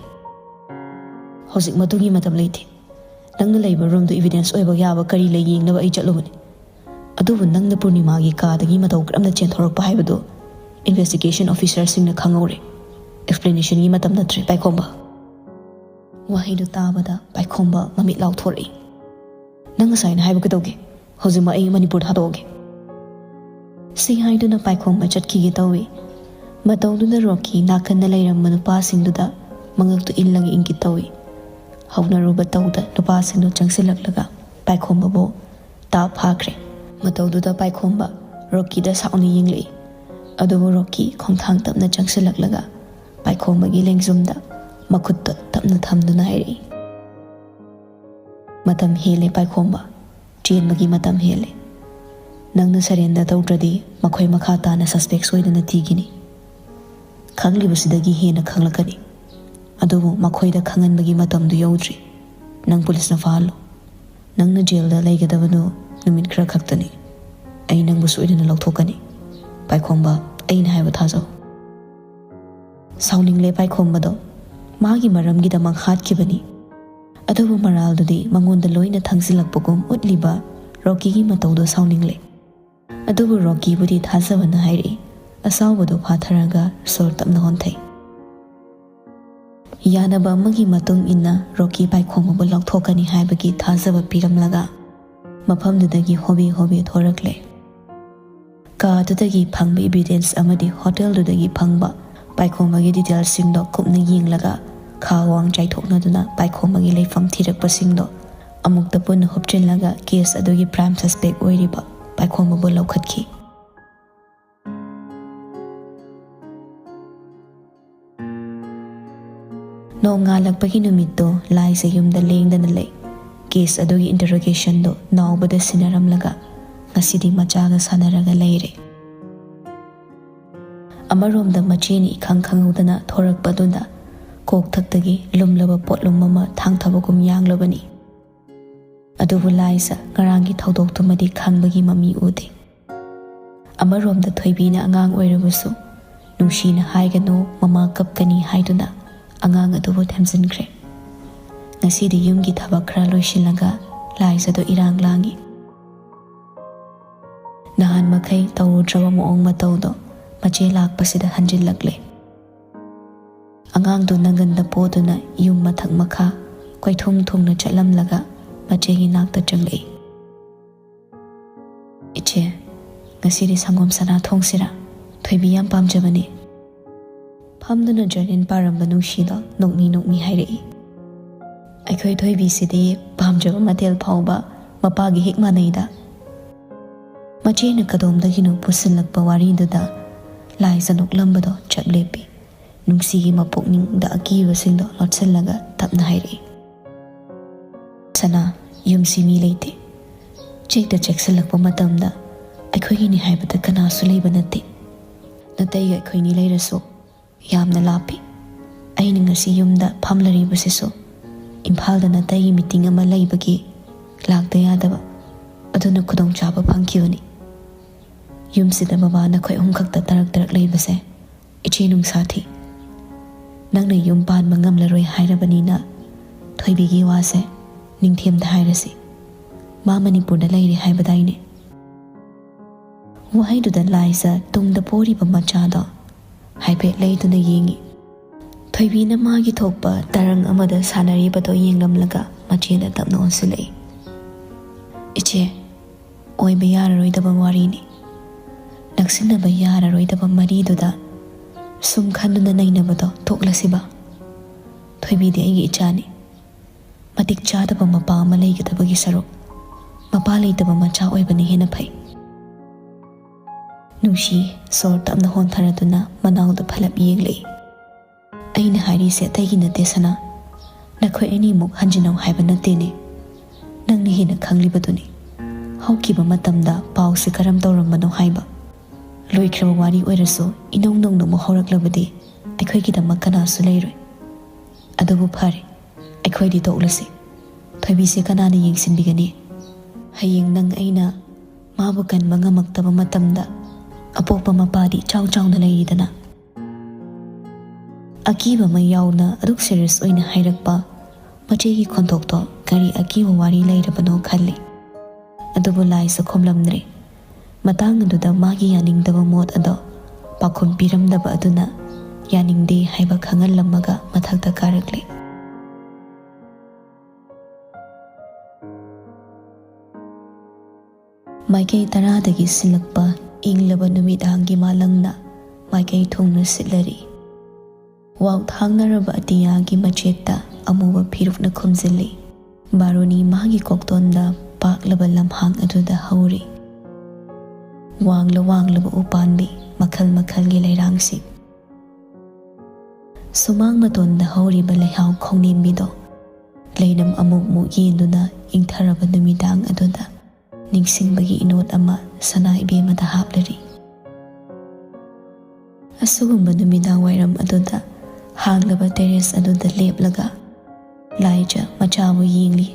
"ꯍꯧꯖꯤꯛ ꯃꯗꯨꯒꯤ ꯃꯇꯝ ꯂꯩꯇꯦ꯫ ꯅꯪꯅ ꯂꯩꯕ ꯔꯨꯝꯗꯨ ꯏꯚꯤꯗꯦꯟꯁ ꯑꯣꯏꯕ ꯌꯥꯕ ꯀꯔꯤ ꯂꯩ ꯌꯦꯡꯅꯕ ꯑꯩ ꯆꯠꯂꯨꯕꯅꯤ꯫ ꯑꯗꯨꯕꯨ ꯅꯪꯅ ꯄꯨꯔꯅꯤꯃꯥꯒꯤ ꯀꯥꯗꯒꯤ ꯃꯇꯧ ꯀꯔꯝꯅ ꯆꯦꯟꯊꯣꯔꯛꯄ ꯍꯥꯏꯕꯗꯨ ꯏꯟꯚꯦꯁꯇꯤꯒꯦꯁꯟ ꯑꯣꯐꯤꯁꯔꯁꯤꯡꯅ ꯈꯪꯍꯧꯔꯦ꯫ ꯑꯦꯛꯁꯄ꯭ꯂꯦꯅꯦꯁꯟꯒꯤ ꯃꯇꯝ ꯅꯠꯇ꯭ꯔꯦ, ꯄꯥꯏꯈꯣꯝꯕ꯫" ꯋꯥꯍꯩꯗꯨ ꯇꯥꯕꯗ ꯄꯥꯏꯈꯣꯝꯕ ꯃꯃꯤꯠ ꯂꯥꯎꯊꯣꯔꯛꯏ꯫ "ꯅꯪ ꯉꯁꯥꯏꯅ ꯍꯥꯏꯕ ꯀꯩꯗꯧꯒꯦ? ꯍꯧꯖꯤꯛꯃꯛ ꯑꯩ ꯃꯅꯤꯄꯨꯔ ꯊꯥꯗꯣꯛꯑꯒꯦ꯫" ꯁꯤ ꯍꯥꯏꯗꯨꯅ ꯄꯥꯏꯈꯣꯝꯕ ꯆꯠꯈꯤꯒꯦ ꯇꯧꯏ꯫ ꯃꯇꯧꯗꯨꯗ ꯔꯣꯀꯤ ꯅꯥꯀꯟꯗ ꯂꯩꯔꯝꯕ ꯅꯨꯄꯥꯁꯤꯡꯗꯨꯗ ꯃꯉꯛꯇꯨ ꯏꯜꯂꯒ ꯏꯪꯒꯤꯠ ꯇꯧꯏ꯫ ꯍꯧꯅꯔꯨꯕ ꯇꯧꯗ ꯅꯨꯄꯥꯁꯤꯡꯗꯨ ꯆꯪꯁꯤꯜꯂꯛꯂꯒ ꯄꯥꯏꯈꯣꯝꯕꯕꯨ ꯇꯥꯞ ꯐꯥꯈ꯭ꯔꯦ꯫ ꯃꯇꯧꯗꯨꯗ ꯄꯥꯏꯈꯣꯝꯕ ꯔꯣꯀꯤꯗ ꯁꯥꯎꯅ ꯌꯦꯡꯂꯛꯏ꯫ ꯑꯗꯨꯕꯨ ꯔꯣꯀꯤ ꯈꯣꯡꯊꯥꯡ ꯇꯞꯅ ꯆꯪꯁꯤꯜꯂꯛꯂꯒ ꯄꯥꯏꯈꯣꯝꯕꯒꯤ ꯂꯦꯡꯖꯨꯝꯗ ꯃꯈꯨꯠꯇ ꯇꯞꯅ ꯊꯝꯗꯨꯅ ꯍꯥꯏꯔꯛꯏ, "ꯃꯇꯝ ꯍꯦꯜꯂꯦ ꯄꯥꯏꯈꯣꯝꯕ, ꯆꯦꯟꯕꯒꯤ ꯃꯇꯝ ꯍꯦꯜꯂꯦ꯫ ꯅꯪꯅ ꯁꯔꯦꯟꯗꯔ ꯇꯧꯗ꯭ꯔꯗꯤ ꯃꯈꯣꯏ ꯃꯈꯥ ꯇꯥꯅ ꯁꯁꯄꯦꯛ ꯁꯣꯏꯗꯅ ꯊꯤꯈꯤꯅꯤ꯫ ꯈꯪꯂꯤꯕꯁꯤꯗꯒꯤ ꯍꯦꯟꯅ ꯈꯪꯂꯛꯀꯅꯤ꯫ ꯑꯗꯨꯕꯨ ꯃꯈꯣꯏꯗ ꯈꯪꯍꯟꯕꯒꯤ ꯃꯇꯝꯗꯨ ꯌꯧꯗ꯭ꯔꯤ꯫ ꯅꯪ ꯄꯨꯂꯤꯁꯅ ꯐꯥꯍꯜꯂꯨ꯫ ꯅꯪꯅ ꯖꯦꯜꯗ ꯂꯩꯒꯗꯕꯗꯨ ꯅꯨꯃꯤꯠ ꯈꯔ ꯈꯛꯇꯅꯤ꯫ ꯑꯩ ꯅꯪꯕꯨ ꯁꯣꯏꯗꯅ ꯂꯧꯊꯣꯛꯀꯅꯤ꯫ ꯄꯥꯏꯈꯣꯝꯕ, ꯑꯩꯅ ꯍꯥꯏꯕ ꯊꯥꯖꯧ꯫" ꯁꯥꯎꯅꯤꯡꯂꯦ ꯄꯥꯏꯈꯣꯝꯕꯗꯣ꯫ ꯃꯥꯒꯤ ꯃꯔꯝꯒꯤꯗꯃꯛ ꯍꯥꯠꯈꯤꯕꯅꯤ꯫ ꯑꯗꯨꯕꯨ ꯃꯔꯥꯜꯗꯨꯗꯤ ꯃꯉꯣꯟꯗ ꯂꯣꯏꯅ ꯊꯪꯖꯤꯜꯂꯛꯄꯒꯨꯝ ꯎꯠꯂꯤꯕ ꯔꯣꯀꯤꯒꯤ ꯃꯇꯧꯗꯣ ꯁꯥꯎꯅꯤꯡꯂꯦ꯫ ꯑꯗꯨꯕꯨ ꯔꯣꯀꯤꯕꯨꯗꯤ ꯊꯥꯖꯕꯅ ꯍꯥꯏꯔꯛꯏ꯫ ꯑꯁꯥꯎꯕꯗꯨ ꯐꯥꯊꯔꯒ ꯁꯣꯔ ꯇꯞꯅ ꯍꯣꯟꯊꯩ꯫ ꯌꯥꯅꯕ ꯑꯃꯒꯤ ꯃꯇꯨꯡ ꯏꯟꯅ ꯔꯣꯀꯤ ꯄꯥꯏꯈꯣꯝꯕꯕꯨ ꯂꯧꯊꯣꯛꯀꯅꯤ ꯍꯥꯏꯕꯒꯤ ꯊꯥꯖꯕ ꯄꯤꯔꯝꯂꯒ ꯃꯐꯝꯗꯨꯗꯒꯤ ꯍꯣꯕꯦ ꯍꯣꯕꯦ ꯊꯣꯔꯛꯂꯦ꯫ ꯀꯥ ꯑꯗꯨꯗꯒꯤ ꯐꯪꯕ ꯏꯕꯤꯗꯦꯟꯁ ꯑꯃꯗꯤ ꯍꯣꯇꯦꯜꯗꯨꯗꯒꯤ ꯐꯪꯕ ꯄꯥꯏꯈꯣꯝꯕꯒꯤ ꯗꯤꯇꯦꯜꯁꯤꯡꯗꯣ ꯀꯨꯞꯅ ꯌꯦꯡꯂꯒ ꯈꯥ ꯋꯥꯡ ꯆꯥꯏꯊꯣꯛꯅꯗꯨꯅ ꯄꯥꯏꯈꯣꯝꯕꯒꯤ ꯂꯩꯐꯝ ꯊꯤꯔꯛꯄꯁꯤꯡꯗꯣ ꯑꯃꯨꯛꯇ ꯄꯨꯟꯅ ꯍꯨꯞꯆꯤꯜꯂꯒ ꯀꯦꯁ ꯑꯗꯨꯒꯤ ꯄ꯭ꯔꯥꯏꯝ ꯁꯁꯄꯦꯛ ꯑꯣꯏꯔꯤꯕ ꯄꯥꯏꯈꯣꯝꯕꯕꯨ ꯂꯧꯈꯠꯈꯤ꯫ ꯅꯣꯡꯉꯥꯜꯂꯛꯄꯒꯤ ꯅꯨꯃꯤꯠꯇꯣ ꯂꯥꯏꯁꯦ ꯌꯨꯝꯗ ꯂꯦꯡꯗꯅ ꯂꯩ꯫ ꯀꯦꯁ ꯑꯗꯨꯒꯤ ꯏꯟꯇꯔꯣꯒꯦꯁꯟꯗꯣ ꯅꯥꯎꯕꯗ ꯁꯤꯟꯅꯔꯝꯂꯒ ꯉꯁꯤꯗꯤ ꯃꯆꯥꯒ ꯁꯥꯟꯅꯔꯒ ꯂꯩꯔꯦ꯫ ꯑꯃꯔꯣꯝꯗ ꯃꯆꯦꯅ ꯏꯈꯪ ꯈꯪꯍꯧꯗꯅ ꯊꯣꯔꯛꯄꯗꯨꯗ ꯀꯣꯛꯊꯛꯇꯒꯤ ꯂꯨꯝꯂꯕ ꯄꯣꯠꯂꯨꯝ ꯑꯃ ꯊꯥꯡꯊꯕꯒꯨꯝ ꯌꯥꯡꯂꯕꯅꯤ꯫ ꯑꯗꯨꯕꯨ ꯂꯥꯏꯁ ꯉꯔꯥꯡꯒꯤ ꯊꯧꯗꯣꯛꯇꯨꯃꯗꯤ ꯈꯪꯕꯒꯤ ꯃꯃꯤ ꯎꯗꯦ꯫ ꯑꯃꯔꯣꯝꯗ ꯊꯣꯏꯕꯤꯅ ꯑꯉꯥꯡ ꯑꯣꯏꯔꯕꯁꯨ ꯅꯨꯡꯁꯤꯅ ꯍꯥꯏꯒꯅꯨ, ꯃꯃꯥ ꯀꯞꯀꯅꯤ ꯍꯥꯏꯗꯨꯅ ꯑꯉꯥꯡ ꯑꯗꯨꯕꯨ ꯊꯦꯝꯖꯤꯟꯈ꯭ꯔꯦ꯫ ꯉꯁꯤꯗꯤ ꯌꯨꯝꯒꯤ ꯊꯕꯛ ꯈꯔ ꯂꯣꯏꯁꯤꯜꯂꯒ ꯂꯥꯏꯁ ꯑꯗꯨ ꯏꯔꯥꯡ ꯂꯥꯡꯉꯤ꯫ ꯅꯍꯥꯟ ꯃꯈꯩ ꯇꯧꯔꯨꯗ꯭ꯔꯕ ꯃꯑꯣꯡ ꯃꯇꯧꯗꯣ ꯃꯆꯦ ꯂꯥꯛꯄꯁꯤꯗ ꯍꯟꯖꯤꯜꯂꯛꯂꯦ꯫ ꯑꯉꯥꯡꯗꯨ ꯅꯪꯒꯟꯗ ꯄꯣꯗꯨꯅ ꯌꯨꯝ ꯃꯊꯛ ꯃꯈꯥ ꯀꯣꯏꯊꯨꯡ ꯊꯨꯡꯅ ꯆꯠꯂꯝꯂꯒ ꯃꯆꯦꯒꯤ ꯅꯥꯛꯇ ꯆꯪꯂꯛꯏ꯫ "ꯏꯆꯦ, ꯉꯁꯤꯗꯤ ꯁꯪꯒꯣꯝ ꯁꯅꯥ ꯊꯣꯡꯁꯤꯔꯥ? ꯊꯣꯏꯕꯤ ꯌꯥꯝ ꯄꯥꯝꯖꯕꯅꯦ꯫" ꯐꯝꯗꯨꯅ ꯖꯔꯅꯦꯜ ꯄꯥꯔꯝꯕ ꯅꯨꯡꯁꯤꯗꯣ ꯅꯣꯛꯃꯤ ꯅꯣꯛꯃꯤ ꯍꯥꯏꯔꯛꯏ꯫ "ꯑꯩꯈꯣꯏ ꯊꯣꯏꯕꯤꯁꯤꯗꯤ ꯄꯥꯝꯖꯕ ꯃꯊꯦꯜ ꯐꯥꯎꯕ ꯃꯄꯥꯒꯤ ꯍꯦꯛ ꯃꯥꯟꯅꯩꯗ꯫" ꯃꯆꯦꯅ ꯀꯗꯣꯝꯗꯒꯤꯅꯣ ꯄꯨꯁꯤꯜꯂꯛꯄ ꯋꯥꯔꯤꯗꯨꯗ ꯂꯥꯏꯖ ꯅꯣꯛꯂꯝꯕꯗꯣ ꯆꯞ ꯂꯦꯞꯄꯤ꯫ ꯅꯨꯡꯁꯤꯒꯤ ꯃꯄꯨꯛꯅꯤꯡꯗ ꯑꯀꯤꯕꯁꯤꯡꯗꯣ ꯂꯣꯠꯁꯤꯜꯂꯒ ꯇꯞꯅ ꯍꯥꯏꯔꯛꯏ, "ꯁꯅꯥ, ꯌꯨꯝꯁꯤ ꯃꯤ ꯂꯩꯇꯦ꯫ ꯆꯦꯛꯇ ꯆꯦꯛꯁꯤꯜꯂꯛꯄ ꯃꯇꯝꯗ ꯑꯩꯈꯣꯏꯒꯤꯅꯤ ꯍꯥꯏꯕꯗ ꯀꯅꯥꯁꯨ ꯂꯩꯕ ꯅꯠꯇꯦ꯫ ꯅꯇꯩꯒ ꯑꯩꯈꯣꯏꯅꯤ ꯂꯩꯔꯁꯨ ꯌꯥꯝꯅ ꯂꯥꯞꯄꯤ꯫ ꯑꯩꯅ ꯉꯁꯤ ꯌꯨꯝꯗ ꯐꯝꯂꯔꯤꯕꯁꯤꯁꯨ ꯏꯝꯐꯥꯜꯗ ꯅꯇꯩꯒꯤ ꯃꯤꯇꯤꯡ ꯑꯃ ꯂꯩꯕꯒꯤ ꯂꯥꯛꯇ ꯌꯥꯗꯕ, ꯑꯗꯨꯅ ꯈꯨꯗꯣꯡꯆꯥꯕ ꯐꯪꯈꯤꯕꯅꯤ꯫ ꯌꯨꯝꯁꯤꯗ ꯕꯕꯥ ꯅꯈꯣꯏ ꯑꯍꯨꯝ ꯈꯛꯇ ꯇꯔꯛ ꯇꯔꯛ ꯂꯩꯕꯁꯦ ꯏꯆꯦ ꯅꯨꯡꯁꯥ ꯊꯤ꯫ "ꯅꯪꯅ ꯌꯨꯝ ꯄꯥꯟꯕ ꯉꯝꯂꯔꯣꯏ ꯍꯥꯏꯔꯕꯅꯤꯅ ꯊꯣꯏꯕꯤꯒꯤ ꯋꯥꯁꯦ ꯅꯤꯡꯊꯦꯝꯗ ꯍꯥꯏꯔꯁꯤ꯫ ꯃꯥ ꯃꯅꯤꯄꯨꯔꯗ ꯂꯩꯔꯦ ꯍꯥꯏꯕꯗꯥꯏꯅꯦ?" ꯋꯥꯍꯩꯗꯨꯗ ꯂꯥꯏꯖ ꯇꯨꯡꯗ ꯄꯣꯔꯤꯕ ꯃꯆꯥꯗꯣ ꯍꯥꯏꯐꯦꯠ ꯂꯩꯗꯨꯅ ꯌꯦꯡꯉꯤ꯫ ꯊꯣꯏꯕꯤꯅ ꯃꯥꯒꯤ ꯊꯣꯛꯄ ꯇꯔꯪ ꯑꯃꯗ ꯁꯥꯟꯅꯔꯤꯕꯗꯣ ꯌꯦꯡꯂꯝꯂꯒ ꯃꯆꯦꯗ ꯇꯞꯅ ꯑꯣꯟꯁꯤꯜꯂꯛꯏ꯫ "ꯏꯆꯦ, ꯑꯣꯏꯕ ꯌꯥꯔꯔꯣꯏꯗꯕ ꯋꯥꯔꯤꯅꯤ꯫ ꯅꯛꯁꯤꯟꯅꯕ ꯌꯥꯔꯔꯣꯏꯗꯕ ꯃꯔꯤꯗꯨꯗ ꯁꯨꯝ ꯈꯟꯗꯨꯅ ꯅꯩꯅꯕꯗꯣ ꯇꯣꯛꯂꯁꯤꯕ꯫ ꯊꯣꯏꯕꯤꯗꯤ ꯑꯩꯒꯤ ꯏꯆꯥꯅꯤ꯫ ꯃꯇꯤꯛ ꯆꯥꯗꯕ ꯃꯄꯥ ꯑꯃ ꯂꯩꯒꯗꯕꯒꯤ ꯁꯔꯨꯛ, ꯃꯄꯥ ꯂꯩꯇꯕ ꯃꯆꯥ ꯑꯣꯏꯕꯅ ꯍꯦꯟꯅ ꯐꯩ꯫" ꯅꯨꯡꯁꯤ ꯁꯣꯔ ꯇꯞꯅ ꯍꯣꯟꯊꯔꯗꯨꯅ ꯃꯅꯥꯎꯗ ꯐꯂꯞ ꯌꯦꯡꯂꯛꯏ꯫ "ꯑꯩꯅ ꯍꯥꯏꯔꯤꯁꯦ ꯑꯇꯩꯒꯤ ꯅꯠꯇꯦ ꯁꯅꯥ꯫ ꯅꯈꯣꯏ ꯑꯅꯤꯃꯨꯛ ꯍꯟꯖꯤꯟꯅꯧ ꯍꯥꯏꯕ ꯅꯠꯇꯦꯅꯦ꯫ ꯅꯪꯅ ꯍꯦꯟꯅ ꯈꯪꯂꯤꯕꯗꯨꯅꯤ꯫ ꯍꯧꯈꯤꯕ ꯃꯇꯝꯗ ꯄꯥꯎꯁꯦ ꯀꯔꯝ ꯇꯧꯔꯝꯕꯅꯣ ꯍꯥꯏꯕ꯫ ꯂꯣꯏꯈ꯭ꯔꯕ ꯋꯥꯔꯤ ꯑꯣꯏꯔꯁꯨ ꯏꯅꯧ ꯅꯧꯅ ꯑꯃꯨꯛ ꯍꯧꯔꯛꯂꯕꯗꯤ ꯑꯩꯈꯣꯏꯒꯤꯗꯃꯛ ꯀꯅꯥꯁꯨ ꯂꯩꯔꯣꯏ꯫ ꯑꯗꯨꯕꯨ ꯐꯔꯦ, ꯑꯩꯈꯣꯏꯗꯤ ꯇꯣꯛꯂꯁꯤ꯫ ꯊꯣꯏꯕꯤꯁꯦ ꯀꯅꯥꯅ ꯌꯦꯡꯁꯤꯟꯕꯤꯒꯅꯤ? ꯍꯌꯦꯡ ꯅꯪ ꯑꯩꯅ ꯃꯥꯕꯨ ꯀꯟꯕ ꯉꯝꯃꯛꯇꯕ ꯃꯇꯝꯗ ꯑꯄꯣꯛꯄ ꯃꯄꯥꯗꯤ ꯏꯆꯥꯎ ꯆꯥꯎꯅ ꯂꯩꯔꯤꯗꯅ꯫" ꯑꯀꯤꯕ ꯑꯃ ꯌꯥꯎꯅ ꯑꯗꯨꯛ ꯁꯤꯔꯤꯌꯁ ꯑꯣꯏꯅ ꯍꯥꯏꯔꯛꯄ ꯃꯆꯦꯒꯤ ꯈꯣꯟꯊꯣꯛꯇꯣ ꯀꯔꯤ ꯑꯀꯤꯕ ꯋꯥꯔꯤ ꯂꯩꯔꯕꯅꯣ ꯈꯜꯂꯤ꯫ ꯑꯗꯨꯕꯨ ꯂꯥꯏꯁꯨ ꯈꯨꯝꯂꯝꯗ꯭ꯔꯦ꯫ ꯃꯇꯥꯡ ꯑꯗꯨꯗ ꯃꯥꯒꯤ ꯌꯥꯅꯤꯡꯗꯕ ꯃꯣꯠ ꯑꯗꯣ ꯄꯥꯎꯈꯨꯝ ꯄꯤꯔꯝꯗꯕ ꯑꯗꯨꯅ ꯌꯥꯅꯤꯡꯗꯦ ꯍꯥꯏꯕ ꯈꯪꯍꯜꯂꯝꯃꯒ ꯃꯊꯛꯇ ꯀꯥꯔꯛꯂꯦ꯫ ꯃꯥꯏꯀꯩ ꯇꯔꯥꯗꯒꯤ ꯁꯤꯜꯂꯛꯄ ꯏꯪꯂꯕ ꯅꯨꯃꯤꯗꯥꯡꯒꯤ ꯃꯥꯂꯪꯅ ꯃꯥꯏꯀꯩ ꯊꯨꯡꯅ ꯁꯤꯠꯂꯔꯤ꯫ ꯋꯥꯎ ꯊꯥꯡꯅꯔꯕ ꯑꯇꯤꯌꯥꯒꯤ ꯃꯆꯦꯠꯇ ꯑꯃꯨꯕ ꯐꯤꯔꯨꯛꯅ ꯈꯨꯝꯖꯤꯜꯂꯤ꯫ ꯕꯥꯔꯨꯅꯤ ꯃꯥꯒꯤ ꯀꯣꯛꯇꯣꯟꯗ ꯄꯥꯛꯂꯕ ꯂꯝꯍꯥꯡ ꯑꯗꯨꯗ ꯍꯧꯔꯤ꯫ ꯋꯥꯡꯂ ꯋꯥꯡꯂꯕ ꯎꯄꯥꯟꯕꯤ ꯃꯈꯜ ꯃꯈꯜꯒꯤ ꯂꯩꯔꯥꯡꯁꯤꯡ꯫ ꯁꯨꯃꯥꯡ ꯃꯇꯣꯟꯗ ꯍꯧꯔꯤꯕ ꯂꯩꯍꯥꯎ ꯈꯣꯡꯅꯦꯝꯕꯤꯗꯣ ꯂꯩꯅꯝ ꯑꯃꯨꯛ ꯃꯨꯛ ꯌꯦꯟꯗꯨꯅ ꯏꯪꯊꯔꯕ ꯅꯨꯃꯤꯗꯥꯡ ꯑꯗꯨꯗ ꯅꯤꯡꯁꯤꯡꯕꯒꯤ ꯏꯅꯣꯠ ꯑꯃ ꯁꯅꯥ ꯏꯕꯦꯝꯃꯗ ꯍꯥꯞꯂꯔꯤ꯫ ꯑꯁꯤꯒꯨꯝꯕ ꯅꯨꯃꯤꯗꯥꯡ ꯋꯥꯏꯔꯝ ꯑꯗꯨꯗ ꯍꯥꯡꯂꯕ ꯇꯦꯔꯦꯁ ꯑꯗꯨꯗ ꯂꯦꯞꯂꯒ ꯂꯥꯏꯖ ꯃꯆꯥꯕꯨ ꯌꯦꯡꯂꯤ꯫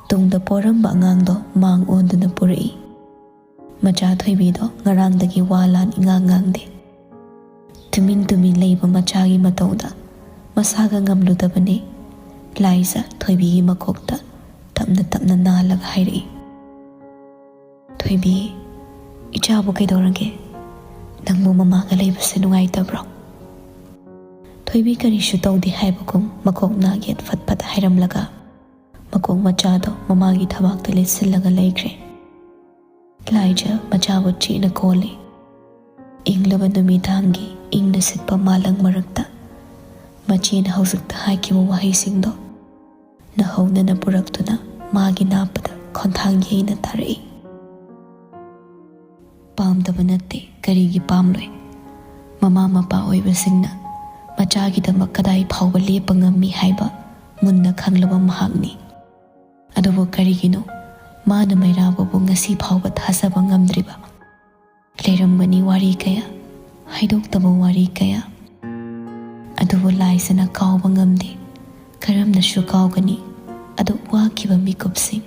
ꯇꯨꯡꯗ ꯄꯣꯔꯝꯕ ꯑꯉꯥꯡꯗꯣ ꯃꯥꯡ ꯑꯣꯟꯗꯨꯅ ꯄꯨꯔꯛꯏ꯫ ꯃꯆꯥ ꯊꯣꯏꯕꯤꯗꯣ ꯉꯔꯥꯡꯗꯒꯤ ꯋꯥ ꯂꯥꯟ ꯏꯉꯥꯡ ꯉꯥꯡꯗꯦ꯫ ꯇꯨꯃꯤꯟ ꯇꯨꯃꯤꯟ ꯂꯩꯕ ꯃꯆꯥꯒꯤ ꯃꯇꯧꯗ ꯃꯁꯥꯒ ꯉꯝꯂꯨꯗꯕꯅꯤ꯫ ꯂꯥꯏꯖ ꯊꯣꯏꯕꯤꯒꯤ ꯃꯀꯣꯛꯇ ꯇꯞꯅ ꯇꯞꯅ ꯅꯥꯜꯂꯒ ꯍꯥꯏꯔꯛꯏ, "ꯊꯣꯏꯕꯤ, ꯏꯆꯥꯕꯨ ꯀꯩꯗꯧꯔꯒꯦ? ꯅꯪꯕꯨ ꯃꯃꯥꯒ ꯂꯩꯕꯁꯦ ꯅꯨꯡꯉꯥꯏꯇꯕ꯭ꯔꯣ?" ꯊꯣꯏꯕꯤ ꯀꯔꯤꯁꯨ ꯇꯧꯗꯦ ꯍꯥꯏꯕꯒꯨꯝ ꯃꯀꯣꯛ ꯅꯥꯒꯦ ꯐꯠ ꯐꯠ ꯍꯥꯏꯔꯝꯂꯒ ꯃꯀꯣꯛ ꯃꯆꯥꯗꯣ ꯃꯃꯥꯒꯤ ꯊꯕꯥꯛꯇ ꯂꯤꯠꯁꯤꯜꯂꯒ ꯂꯩꯈ꯭ꯔꯦ꯫ ꯂꯥꯏꯖ ꯃꯆꯥꯕꯨ ꯆꯦꯠꯅ ꯀꯣꯜꯂꯤ꯫ ꯏꯪꯂꯕ ꯅꯨꯃꯤꯗꯥꯡꯒꯤ ꯏꯪꯅ ꯁꯤꯠꯄ ꯃꯥꯂꯪ ꯃꯔꯛꯇ ꯃꯆꯦꯅ ꯍꯧꯖꯤꯛꯇ ꯍꯥꯏꯈꯤꯕ ꯋꯥꯍꯩꯁꯤꯡꯗꯣ ꯅꯧꯍꯧꯅꯅ ꯄꯨꯔꯛꯇꯨꯅ ꯃꯥꯒꯤ ꯅꯥꯞꯄꯗ ꯈꯣꯟꯊꯥꯡ ꯌꯩꯅ ꯇꯥꯔꯛꯏ꯫ ꯄꯥꯝꯗꯕ ꯅꯠꯇꯦ, ꯀꯔꯤꯒꯤ ꯄꯥꯝꯂꯣꯏ? ꯃꯃꯥ ꯃꯄꯥ ꯑꯣꯏꯕꯁꯤꯡꯅ ꯃꯆꯥꯒꯤꯗꯃꯛ ꯀꯗꯥꯏ ꯐꯥꯎꯕ ꯂꯦꯞꯄ ꯉꯝꯃꯤ ꯍꯥꯏꯕ ꯃꯨꯟꯅ ꯈꯪꯂꯕ ꯃꯍꯥꯛꯅꯤ꯫ ꯑꯗꯨꯕꯨ ꯀꯔꯤꯒꯤꯅꯣ ꯃꯥꯅ ꯃꯩꯔꯥꯕꯕꯨ ꯉꯁꯤ ꯐꯥꯎꯕ ꯊꯥꯖꯕ ꯉꯝꯗ꯭ꯔꯤꯕ? ꯂꯩꯔꯝꯒꯅꯤ ꯋꯥꯔꯤ ꯀꯌꯥ, ꯍꯥꯏꯗꯣꯛꯇꯕ ꯋꯥꯔꯤ ꯀꯌꯥ꯫ ꯑꯗꯨꯕꯨ ꯂꯥꯏꯖꯅ ꯀꯥꯎꯕ ꯉꯝꯗꯦ꯫ ꯀꯔꯝꯅꯁꯨ ꯀꯥꯎꯒꯅꯤ ꯑꯗꯨꯛ ꯋꯥꯈꯤꯕ ꯃꯤꯀꯨꯞꯁꯤꯡ?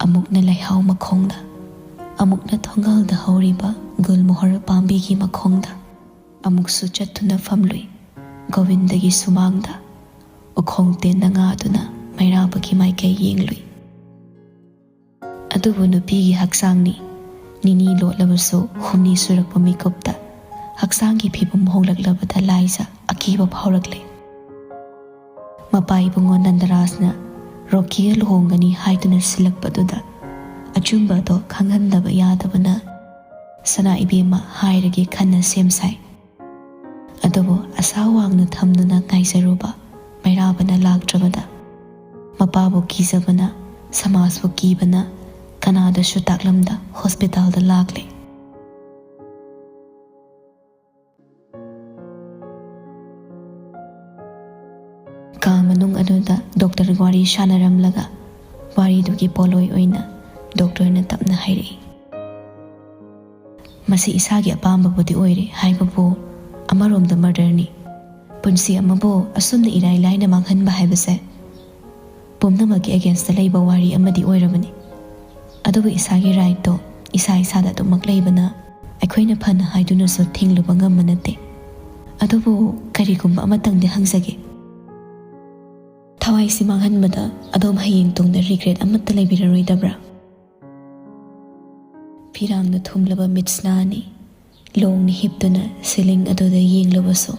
ꯑꯃꯨꯛꯅ ꯂꯩꯍꯥꯎ ꯃꯈꯣꯡꯗ, ꯑꯃꯨꯛꯅ ꯊꯣꯡꯒꯥꯜꯗ ꯍꯧꯔꯤꯕ ꯒꯨꯜꯃꯣꯍꯔ ꯄꯥꯝꯕꯤꯒꯤ ꯃꯈꯣꯡꯗ, ꯑꯃꯨꯛꯁꯨ ꯆꯠꯇꯨꯅ ꯐꯝꯂꯨꯏ ꯒꯣꯕꯤꯟꯗꯒꯤ ꯁꯨꯃꯥꯡꯗ꯫ ꯎꯈꯣꯡ ꯇꯦꯟꯅ ꯉꯥꯗꯨꯅ ꯃꯩꯔꯥꯕꯒꯤ ꯃꯥꯏꯀꯩ ꯌꯦꯡꯂꯨꯏ꯫ ꯑꯗꯨꯕꯨ ꯅꯨꯄꯤꯒꯤ ꯍꯛꯆꯥꯡꯅꯤ꯫ ꯅꯤꯅꯤ ꯂꯣꯠꯂꯕꯁꯨ ꯍꯨꯝꯅꯤ ꯁꯨꯔꯛꯄ ꯃꯤꯀꯨꯞꯇ ꯍꯛꯆꯥꯡꯒꯤ ꯐꯤꯕꯝ ꯍꯣꯡꯂꯛꯂꯕꯗ ꯂꯥꯏꯖ ꯑꯀꯤꯕ ꯐꯥꯎꯔꯛꯂꯦ꯫ ꯃꯄꯥ ꯏꯕꯨꯡꯉꯣ ꯅꯟꯗꯔꯥꯖꯅ ꯔꯣꯀꯤꯒ ꯂꯨꯍꯣꯡꯒꯅꯤ ꯍꯥꯏꯗꯨꯅ ꯁꯤꯜꯂꯛꯄꯗꯨꯗ ꯑꯆꯨꯝꯕ ꯑꯗꯣ ꯈꯪꯍꯟꯗꯕ ꯌꯥꯗꯕꯅ ꯁꯅꯥ ꯏꯕꯦꯝꯃ ꯍꯥꯏꯔꯒꯦ ꯈꯟꯅ ꯁꯦꯝ ꯁꯥꯏ꯫ ꯑꯗꯨꯕꯨ ꯑꯁꯥ ꯋꯥꯡꯅ ꯊꯝꯗꯨꯅ ꯉꯥꯏꯖꯔꯨꯕ ꯃꯩꯔꯥꯕꯅ ꯂꯥꯛꯇ꯭ꯔꯕꯗ ꯃꯄꯥꯕꯨ ꯀꯤꯖꯕꯅ, ꯁꯃꯥꯖꯄꯨ ꯀꯤꯕꯅ ꯀꯅꯥꯗꯁꯨ ꯇꯥꯛꯂꯝꯗ ꯍꯣꯁꯄꯤꯇꯥꯜꯗ ꯂꯥꯛꯂꯦ꯫ ꯀꯥ ꯃꯅꯨꯡ ꯑꯗꯨꯗ ꯗꯣꯛꯇꯔ ꯋꯥꯔꯤ ꯁꯥꯟꯅꯔꯝꯂꯒ ꯋꯥꯔꯤꯗꯨꯒꯤ ꯄꯣꯠꯂꯣꯏ ꯑꯣꯏꯅ ꯗꯣꯛꯇꯔꯅ ꯇꯞꯅ ꯍꯥꯏꯔꯛꯏ, "ꯃꯁꯤ ꯏꯁꯥꯒꯤ ꯑꯄꯥꯝꯕꯕꯨꯗꯤ ꯑꯣꯏꯔꯦ ꯍꯥꯏꯕꯕꯨ ꯑꯃꯔꯣꯝꯗ ꯃꯔꯗꯔꯅꯤ꯫ ꯄꯨꯟꯁꯤ ꯑꯃꯕꯨ ꯑꯁꯨꯝꯅ ꯏꯔꯥꯏ ꯂꯥꯏꯅ ꯃꯥꯡꯍꯟꯕ ꯍꯥꯏꯕꯁꯦ ꯄꯨꯝꯅꯃꯛꯀꯤ ꯑꯦꯒꯦꯟꯁꯇ ꯂꯩꯕ ꯋꯥꯔꯤ ꯑꯃꯗꯤ ꯑꯣꯏꯔꯕꯅꯤ꯫ ꯑꯗꯨꯕꯨ ꯏꯁꯥꯒꯤ ꯔꯥꯏꯠꯇꯣ ꯏꯁꯥ ꯏꯁꯥꯗ ꯑꯗꯨꯃꯛ ꯂꯩꯕꯅ ꯑꯩꯈꯣꯏꯅ ꯐꯅ ꯍꯥꯏꯗꯨꯅꯁꯨ ꯊꯤꯡꯂꯨꯕ ꯉꯝꯕ ꯅꯠꯇꯦ꯫ ꯑꯗꯨꯕꯨ ꯀꯔꯤꯒꯨꯝꯕ ꯑꯃꯇꯪꯗꯤ ꯍꯪꯖꯒꯦ꯫ ꯊꯋꯥꯏꯁꯤ ꯃꯥꯡꯍꯟꯕꯗ ꯑꯗꯣꯝ ꯍꯌꯦꯡ ꯇꯨꯡꯗ ꯔꯤꯒ꯭ꯔꯦꯠ ꯑꯃꯠꯇ ꯂꯩꯕꯤꯔꯔꯣꯏꯗꯕ꯭ꯔꯥ? ꯐꯤꯔꯥꯡꯅ ꯊꯨꯝꯂꯕ ꯃꯤꯠꯁꯅꯥ ꯑꯅꯤ ꯂꯣꯡꯅ ꯍꯤꯞꯇꯨꯅ ꯁꯤꯂꯤꯡ ꯑꯗꯨꯗ ꯌꯦꯡꯂꯕꯁꯨ,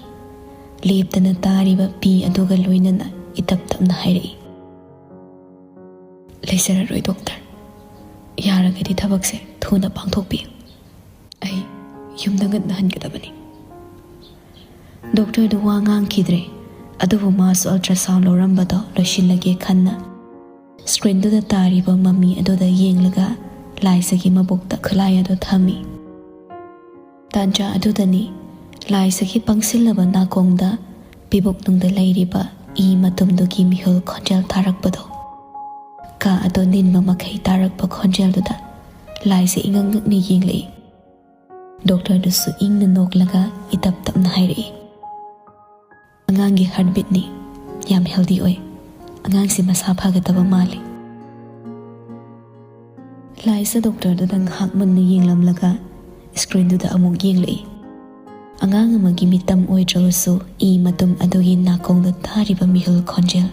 ꯂꯦꯞꯇꯅ ꯇꯥꯔꯤꯕ ꯄꯤ ꯑꯗꯨꯒ ꯂꯣꯏꯅꯅ ꯏꯇꯞ ꯇꯞꯅ ꯍꯥꯏꯔꯛꯏ, "ꯂꯩꯖꯔꯔꯣꯏ ꯗꯣꯛꯇꯔ꯫ ꯌꯥꯔꯒꯗꯤ ꯊꯕꯛꯁꯦ ꯊꯨꯅ ꯄꯥꯡꯊꯣꯛꯄꯤꯌꯨ꯫ ꯑꯩ ꯌꯨꯝꯗ ꯉꯟꯅ ꯍꯟꯒꯗꯕꯅꯤ"꯫ ꯗꯣꯛꯇꯔꯗꯨ ꯋꯥ ꯉꯥꯡꯈꯤꯗ꯭ꯔꯦ, ꯑꯗꯨꯕꯨ ꯃꯥꯁꯨ ꯑꯜꯇ꯭ꯔꯥꯁꯥꯎꯟ ꯂꯧꯔꯝꯕꯗꯣ ꯂꯣꯏꯁꯤꯜꯂꯒꯦ ꯈꯟꯅ ꯁ꯭ꯀ꯭ꯔꯤꯟꯗꯨꯗ ꯇꯥꯔꯤꯕ ꯃꯃꯤ ꯑꯗꯨꯗ ꯌꯦꯡꯂꯒ ꯂꯥꯏꯖꯒꯤ ꯃꯕꯨꯛꯇ ꯈꯨꯠꯂꯥꯏ ꯑꯗꯨ ꯊꯝꯃꯤ꯫ ꯇꯥꯟꯖꯥ ꯑꯗꯨꯗꯅꯤ ꯂꯥꯏꯖꯒꯤ ꯄꯪꯁꯤꯜꯂꯕ ꯅꯥꯀꯣꯡꯗ ꯄꯤꯕꯨꯛꯅꯨꯡꯗ ꯂꯩꯔꯤꯕ ꯏ ꯃꯇꯨꯝꯗꯨꯒꯤ ꯃꯤꯍꯨꯜ ꯈꯣꯟꯖꯦꯜ ꯇꯥꯔꯛꯄꯗꯣ꯫ ꯀꯥ ꯑꯗꯨ ꯅꯤꯟꯕ ꯃꯈꯩ ꯇꯥꯔꯛꯄ ꯈꯣꯟꯖꯦꯜꯗꯨꯗ ꯂꯥꯏꯖ ꯏꯉꯛ ꯉꯛꯅ ꯌꯦꯡꯂꯛꯏ꯫ ꯗꯣꯛꯇꯔꯗꯨꯁꯨ ꯏꯪꯅ ꯅꯣꯛꯂꯒ ꯏꯇꯞ ꯇꯞꯅ ꯍꯥꯏꯔꯛꯏ, "ꯑꯉꯥꯡꯒꯤ ꯍꯥꯔꯠꯕꯤꯠꯅꯤ, ꯌꯥꯝ ꯍꯦꯜꯗꯤ ꯑꯣꯏ꯫ ꯑꯉꯥꯡꯁꯤ ꯃꯁꯥ ꯐꯒꯗꯕ ꯃꯥꯜꯂꯤ"꯫ ꯂꯥꯏꯖ ꯗꯣꯛꯇꯔꯗꯨꯗ ꯉꯥꯏꯍꯥꯛ ꯃꯨꯟꯅ ꯌꯦꯡꯂꯝꯂꯒ ꯁ꯭ꯀ꯭ꯔꯤꯟꯗꯨꯗ ꯑꯃꯨꯛ ꯌꯦꯡꯂꯛꯏ꯫ ꯑꯉꯥꯡ ꯑꯃꯒꯤ ꯃꯤꯇꯝ ꯑꯣꯏꯗ꯭ꯔꯕꯁꯨ ꯏ ꯃꯇꯨꯝ ꯑꯗꯨꯒꯤ ꯅꯥꯀꯣꯡꯗ ꯇꯥꯔꯤꯕ ꯃꯤꯍꯨꯜ ꯈꯣꯟꯖꯦꯜ꯫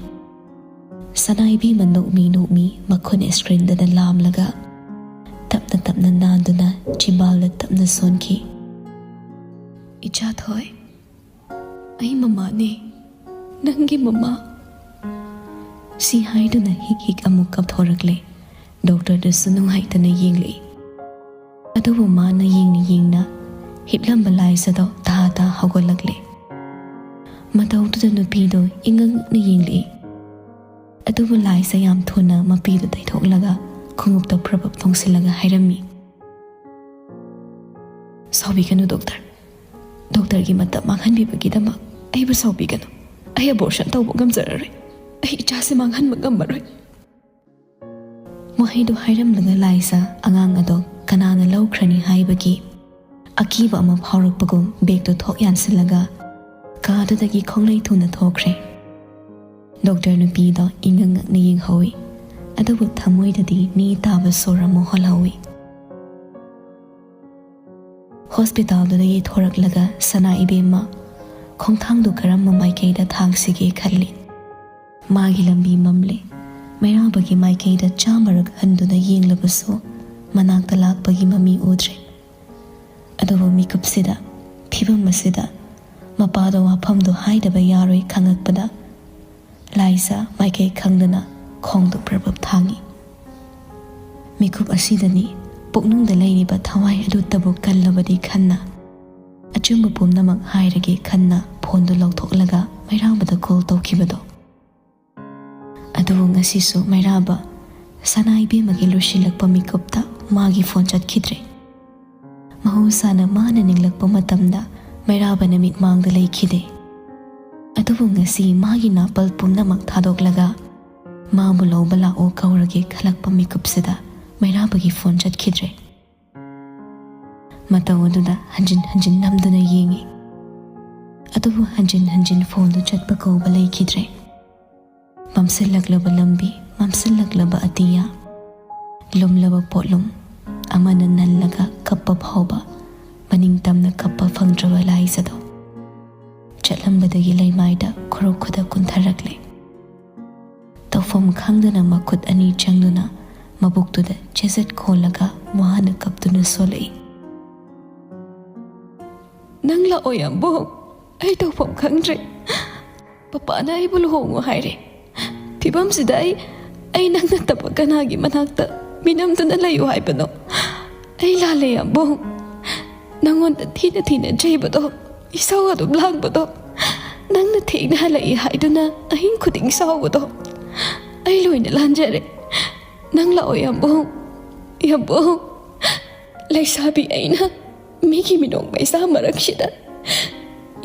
ꯁꯅꯥꯏꯕꯤꯃ ꯅꯣꯛꯃꯤ ꯅꯣꯛꯃꯤ ꯃꯈꯨꯠ ꯁ꯭ꯀ꯭ꯔꯤꯟꯗꯨꯗ ꯂꯥꯝꯂꯒ ꯇꯞꯅ ꯇꯞꯅ ꯅꯥꯟꯗꯨꯅ ꯆꯤꯝꯕꯥꯜꯗ ꯇꯞꯅ ꯁꯣꯟꯈꯤ꯫ "ꯏꯆꯥ ꯊꯣꯏ, ꯑꯩ ꯃꯃꯥꯅꯦ, ꯅꯪꯒꯤ ꯃꯃꯥ"꯫ ꯁꯤ ꯍꯥꯏꯗꯨꯅ ꯍꯤꯛ ꯍꯤꯛ ꯑꯃꯨꯛ ꯀꯞꯊꯣꯔꯛꯂꯦ꯫ ꯗꯣꯛꯇꯔꯗꯨꯁꯨ ꯅꯨꯡꯉꯥꯏꯇꯅ ꯌꯦꯡꯂꯛꯏ꯫ ꯑꯗꯨꯕꯨ ꯃꯥꯅ ꯌꯦꯡꯅ ꯌꯦꯡꯅ ꯍꯤꯞꯂꯝꯕ ꯂꯥꯏꯖꯗꯣ ꯇꯥ ꯇꯥ ꯍꯧꯒꯠꯂꯛꯂꯦ꯫ ꯃꯇꯧꯗꯨꯗ ꯅꯨꯄꯤꯗꯣ ꯏꯉꯛꯅ ꯌꯦꯡꯂꯛꯏ꯫ ꯑꯗꯨꯕꯨ ꯂꯥꯏꯖ ꯌꯥꯝ ꯊꯨꯅ ꯃꯄꯤꯗꯨ ꯇꯩꯊꯣꯛꯂꯒ ꯈꯣꯡꯎꯞꯇ ꯄ꯭ꯔꯞ ꯄ꯭ꯔꯞ ꯊꯣꯡꯁꯤꯜꯂꯒ ꯍꯥꯏꯔꯝꯃꯤ, "ꯁꯥꯎꯕꯤꯒꯅꯨ ꯗꯣꯛꯇꯔ꯫ ꯗꯣꯛꯇꯔꯒꯤ ꯃꯇꯝ ꯃꯥꯡꯍꯟꯕꯤꯕꯒꯤꯗꯃꯛ ꯑꯩꯕꯨ ꯁꯥꯎꯕꯤꯒꯅꯨ꯫ ꯑꯩ ꯑꯕꯣꯔꯁꯟ ꯇꯧꯕ ꯉꯝꯖꯔꯔꯣꯏ꯫ ꯑꯩ ꯏꯆꯥꯁꯤ ꯃꯥꯡꯍꯟꯕ ꯉꯝꯃꯔꯣꯏ"꯫ ꯋꯥꯍꯩꯗꯨ ꯍꯥꯏꯔꯝꯂꯒ ꯂꯥꯏꯖ ꯑꯉꯥꯡ ꯑꯗꯣ ꯀꯅꯥꯅ ꯂꯧꯈ꯭ꯔꯅꯤ ꯍꯥꯏꯕꯒꯤ ꯑꯀꯤꯕ ꯑꯃ ꯐꯥꯎꯔꯛꯄꯒꯨꯝ ꯕꯦꯒꯇꯨ ꯊꯣꯛ ꯌꯥꯟꯁꯤꯜꯂꯒ ꯀꯥꯗꯨꯗꯒꯤ ꯈꯣꯡꯂꯩ ꯊꯨꯅ ꯊꯣꯛꯈ꯭ꯔꯦ꯫ ꯗꯣꯛꯇꯔ ꯅꯨꯄꯤꯗꯣ ꯏꯉꯛ ꯉꯛꯅ ꯌꯦꯡꯍꯧꯏ, ꯑꯗꯨꯕꯨ ꯊꯃꯣꯏꯗꯗꯤ ꯅꯤ ꯇꯥꯕ ꯁꯣꯔ ꯑꯃ ꯍꯣꯜꯍꯧꯏ꯫ ꯍꯣꯁꯄꯤꯇꯥꯜꯗꯨꯗꯒꯤ ꯊꯣꯔꯛꯂꯒ ꯁꯅꯥ ꯏꯕꯦꯝꯃ ꯈꯣꯡꯊꯥꯡꯗꯨ ꯀꯔꯝꯕ ꯃꯥꯏꯀꯩꯗ ꯊꯥꯡꯁꯤꯒꯦ ꯈꯜꯂꯤ꯫ ꯃꯥꯒꯤ ꯂꯝꯕꯤ ꯃꯝꯂꯦ꯫ ꯃꯩꯔꯥꯕꯒꯤ ꯃꯥꯏꯀꯩꯗ ꯆꯥꯝꯃꯔꯛ ꯍꯟꯗꯨꯅ ꯌꯦꯡꯂꯕꯁꯨ ꯃꯅꯥꯛꯇ ꯂꯥꯛꯄꯒꯤ ꯃꯃꯤ ꯎꯗ꯭ꯔꯦ꯫ ꯑꯗꯨꯕꯨ ꯃꯤꯀꯨꯞꯁꯤꯗ, ꯐꯤꯕꯝ ꯑꯁꯤꯗ ꯃꯄꯥꯗꯣ ꯋꯥꯐꯝꯗꯣ ꯍꯥꯏꯗꯕ ꯌꯥꯔꯣꯏ ꯈꯪꯉꯛꯄꯗ ꯂꯥꯏꯖꯥ ꯃꯥꯏꯀꯩ ꯈꯪꯗꯅ ꯈꯣꯡꯗꯨ ꯄ꯭ꯔꯕꯞ ꯊꯥꯡꯏ꯫ ꯃꯤꯀꯨꯞ ꯑꯁꯤꯗꯅꯤ ꯄꯨꯛꯅꯨꯡꯗ ꯂꯩꯔꯤꯕ ꯊꯋꯥꯏ ꯑꯗꯨꯇꯕꯨ ꯀꯜꯂꯕꯗꯤ ꯈꯟꯅ, ꯑꯆꯨꯝꯕ ꯄꯨꯝꯅꯃꯛ ꯍꯥꯏꯔꯒꯦ ꯈꯟꯅ ꯐꯣꯟꯗꯨ ꯂꯧꯊꯣꯛꯂꯒ ꯃꯩꯔꯥꯕꯗ ꯀꯣꯜ ꯇꯧꯈꯤꯕꯗꯣ꯫ ꯑꯗꯨꯕꯨ ꯉꯁꯤꯁꯨ ꯃꯩꯔꯥꯕ ꯁꯅꯥ ꯏꯕꯦꯝꯃꯒꯤ ꯂꯣꯏꯁꯤꯜꯂꯛꯄ ꯃꯤꯀꯨꯞꯇ ꯃꯥꯒꯤ ꯐꯣꯟ ꯆꯠꯈꯤꯗ꯭ꯔꯦ꯫ ꯃꯍꯧꯁꯥꯅ ꯃꯥꯅ ꯅꯤꯡꯂꯛꯄ ꯃꯇꯝꯗ ꯃꯩꯔꯥꯕꯅ ꯃꯤꯠꯃꯥꯡꯗ ꯂꯩꯈꯤꯗꯦ꯫ ꯑꯗꯨꯕꯨ ꯉꯁꯤ ꯃꯥꯒꯤ ꯅꯥꯄꯜ ꯄꯨꯝꯅꯃꯛ ꯊꯥꯗꯣꯛꯂꯒ ꯃꯥꯕꯨ ꯂꯧꯕ ꯂꯥꯛꯑꯣ ꯀꯧꯔꯒꯦ ꯈꯜꯂꯛꯄ ꯃꯤꯀꯨꯞꯁꯤꯗ ꯃꯩꯔꯥꯕꯒꯤ ꯐꯣꯟ ꯆꯠꯈꯤꯗ꯭ꯔꯦ꯫ ꯃꯇꯧ ꯑꯗꯨꯗ ꯍꯟꯖꯤꯟ ꯍꯟꯖꯤꯟ ꯅꯝꯗꯨꯅ ꯌꯦꯡꯏ꯫ ꯑꯗꯨꯕꯨ ꯍꯟꯖꯤꯟ ꯍꯟꯖꯤꯟ ꯐꯣꯟꯗꯨ ꯆꯠꯄ ꯀꯧꯕ ꯂꯩꯈꯤꯗ꯭ꯔꯦ꯫ ꯃꯝꯁꯤꯜꯂꯛꯂꯕ ꯂꯝꯕꯤ, ꯃꯝꯁꯤꯜꯂꯛꯂꯕ ꯑꯇꯤꯌꯥ, ꯂꯨꯝꯂꯕ ꯄꯣꯠꯂꯨꯝ ꯑꯃꯅ ꯅꯜꯂꯒ ꯀꯞꯄ ꯐꯥꯎꯕ ꯃꯅꯤꯡ ꯇꯝꯅ ꯀꯞꯄ ꯐꯪꯗ꯭ꯔꯕ ꯂꯥꯏꯖꯗꯣ ꯆꯠꯂꯝꯕꯗꯒꯤ ꯂꯩꯃꯥꯏꯗ ꯈꯨꯔꯨ ꯈꯨꯗ ꯀꯨꯟꯊꯔꯛꯂꯦ꯫ ꯇꯧꯐꯝ ꯈꯪꯗꯅ ꯃꯈꯨꯠ ꯑꯅꯤ ꯆꯪꯗꯨꯅ ꯃꯕꯨꯛꯇꯨꯗ ꯆꯦꯖꯠ ꯈꯣꯜꯂꯒ ꯋꯥꯅ ꯀꯞꯇꯨꯅ ꯁꯣꯜꯂꯛꯏ꯫ "ꯅꯪ ꯂꯥꯛꯑꯣ ꯌꯥꯝꯕꯨꯡ, ꯑꯩ ꯇꯧꯐꯝ ꯈꯪꯗ꯭ꯔꯦ꯫ ꯄꯄꯥꯅ ꯑꯩꯕꯨ ꯂꯨꯍꯣꯡꯉꯨ ꯍꯥꯏꯔꯦ꯫ ꯐꯤꯕꯝꯁꯤꯗ ꯑꯩ, ꯑꯩ ꯅꯪ ꯅꯠꯇꯕ ꯀꯅꯥꯒꯤ ꯃꯅꯥꯛꯇ ꯃꯤꯅꯝꯗꯨꯅ ꯂꯩꯌꯨ ꯍꯥꯏꯕꯅꯣ? ꯑꯩ ꯂꯥꯜꯂꯦ ꯌꯥꯝꯕꯨꯡ꯫ ꯅꯪꯉꯣꯟꯗ ꯊꯤꯅ ꯊꯤꯅ ꯆꯩꯕꯗꯣ, ꯏꯁꯧ ꯑꯗꯨꯝ ꯂꯥꯡꯕꯗꯣ, ꯅꯪꯅ ꯊꯦꯡꯅ ꯍꯜꯂꯛꯏ ꯍꯥꯏꯗꯨꯅ ꯑꯍꯤꯡ ꯈꯨꯗꯤꯡ ꯁꯥꯎꯕꯗꯣ, ꯑꯩ ꯂꯣꯏꯅ ꯂꯥꯟꯖꯔꯦ꯫ ꯅꯪ ꯂꯥꯛꯑꯣ ꯌꯥꯝꯕꯨꯡ, ꯌꯥꯝꯕꯨꯡ꯫ ꯂꯩꯁꯥꯕꯤ ꯑꯩꯅ ꯃꯤꯒꯤ ꯃꯤꯅꯣꯛ ꯃꯩꯁꯥ ꯃꯔꯛꯁꯤꯗ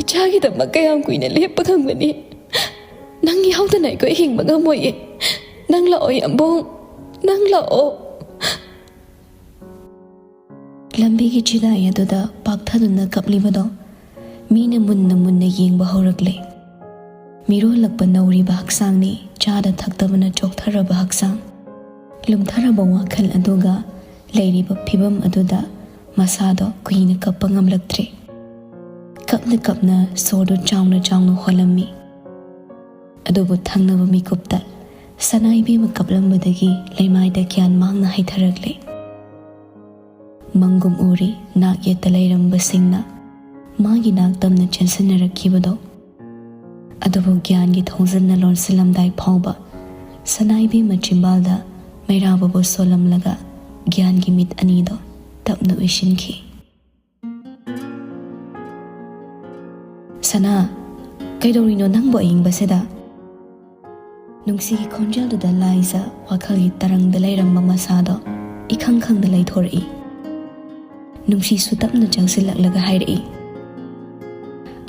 ꯏꯆꯥꯒꯤꯗꯃꯛ ꯀꯌꯥꯝ ꯀꯨꯏꯅ ꯂꯦꯞꯄ ꯉꯝꯒꯅꯤ? ꯅꯪ ꯌꯥꯎꯗꯅ ꯑꯩꯈꯣꯏ ꯍꯤꯡꯕ ꯉꯝꯃꯣꯏꯌꯦ꯫ ꯅꯪ ꯂꯥꯛꯑꯣ ꯌꯥꯝꯕꯨꯡ, ꯅꯪ ꯂꯥꯛꯑꯣ꯫" ꯂꯝꯕꯤꯒꯤ ꯆꯤꯗꯥꯏ ꯑꯗꯨꯗ ꯄꯥꯛꯊꯗꯨꯅ ꯀꯞꯂꯤꯕꯗꯣ ꯃꯤꯅ ꯃꯨꯟꯅ ꯃꯨꯟꯅ ꯌꯦꯡꯕ ꯍꯧꯔꯛꯂꯦ꯫ ꯃꯤꯔꯣꯜꯂꯛꯄ ꯅꯧꯔꯤꯕ ꯍꯛꯆꯥꯡꯅꯤ, ꯆꯥꯗ ꯊꯛꯇꯕꯅ ꯆꯣꯛꯊꯔꯕ ꯍꯛꯆꯥꯡ꯫ ꯂꯨꯝꯊꯔꯕ ꯋꯥꯈꯜ ꯑꯗꯨꯒ ꯂꯩꯔꯤꯕ ꯐꯤꯕꯝ ꯑꯗꯨꯗ ꯃꯁꯥꯗꯣ ꯀꯨꯏꯅ ꯀꯞꯄ ꯉꯝꯂꯛꯇ꯭ꯔꯦ꯫ ꯀꯞꯅ ꯀꯞꯅ ꯁꯣꯔꯗꯨ ꯆꯥꯎꯅ ꯆꯥꯎꯅ ꯍꯣꯜꯂꯝꯃꯤ꯫ ꯑꯗꯨꯕꯨ ꯊꯪꯅꯕ ꯃꯤꯀꯨꯞꯇ ꯁꯅꯥ ꯏꯕꯦꯝꯃ ꯀꯞꯂꯝꯕꯗꯒꯤ ꯂꯩꯃꯥꯏꯗ ꯒ꯭ꯌꯥꯟ ꯃꯥꯡꯅ ꯍꯩꯊꯔꯛꯂꯦ꯫ ꯃꯪꯒꯨꯝ ꯎꯔꯤ ꯅꯥꯛ ꯌꯦꯠꯇ ꯂꯩꯔꯝꯕꯁꯤꯡꯅ ꯃꯥꯒꯤ ꯅꯥꯛ ꯇꯝꯅ ꯆꯦꯟꯁꯤꯟꯅꯔꯛꯈꯤꯕꯗꯣ꯫ ꯑꯗꯨꯕꯨ ꯒ꯭ꯌꯥꯟꯒꯤ ꯊꯣꯡꯖꯤꯟꯅ ꯂꯣꯟꯁꯤꯜꯂꯝꯗꯥꯏ ꯐꯥꯎꯕ ꯁꯅꯥ ꯏꯕꯦꯝꯃ ꯆꯤꯝꯕꯥꯜꯗ ꯃꯩꯔꯥꯕꯕꯨ ꯁꯣꯜꯂꯝꯂꯒ ꯒ꯭ꯌꯥꯟꯒꯤ ꯃꯤꯠ ꯑꯅꯤꯗꯣ ꯇꯞꯅ ꯎꯏꯁꯤꯟꯈꯤ꯫ "ꯁꯅꯥ, ꯀꯩꯗꯧꯔꯤꯅꯣ ꯅꯪꯕꯨ ꯑꯏꯪꯕꯁꯤꯗ?" ꯅꯨꯡꯁꯤꯒꯤ ꯈꯣꯟꯖꯦꯜꯗꯨꯗ ꯂꯥꯏꯖ ꯋꯥꯈꯜꯒꯤ ꯇꯔꯪꯗ ꯂꯩꯔꯝꯕ ꯃꯁꯥꯗꯣ ꯏꯈꯪ ꯈꯪꯗ ꯂꯩꯊꯣꯔꯛꯏ꯫ ꯅꯨꯡꯁꯤꯁꯨ ꯇꯞꯅ ꯆꯪꯁꯤꯜꯂꯛꯂꯒ ꯍꯥꯏꯔꯛꯏ,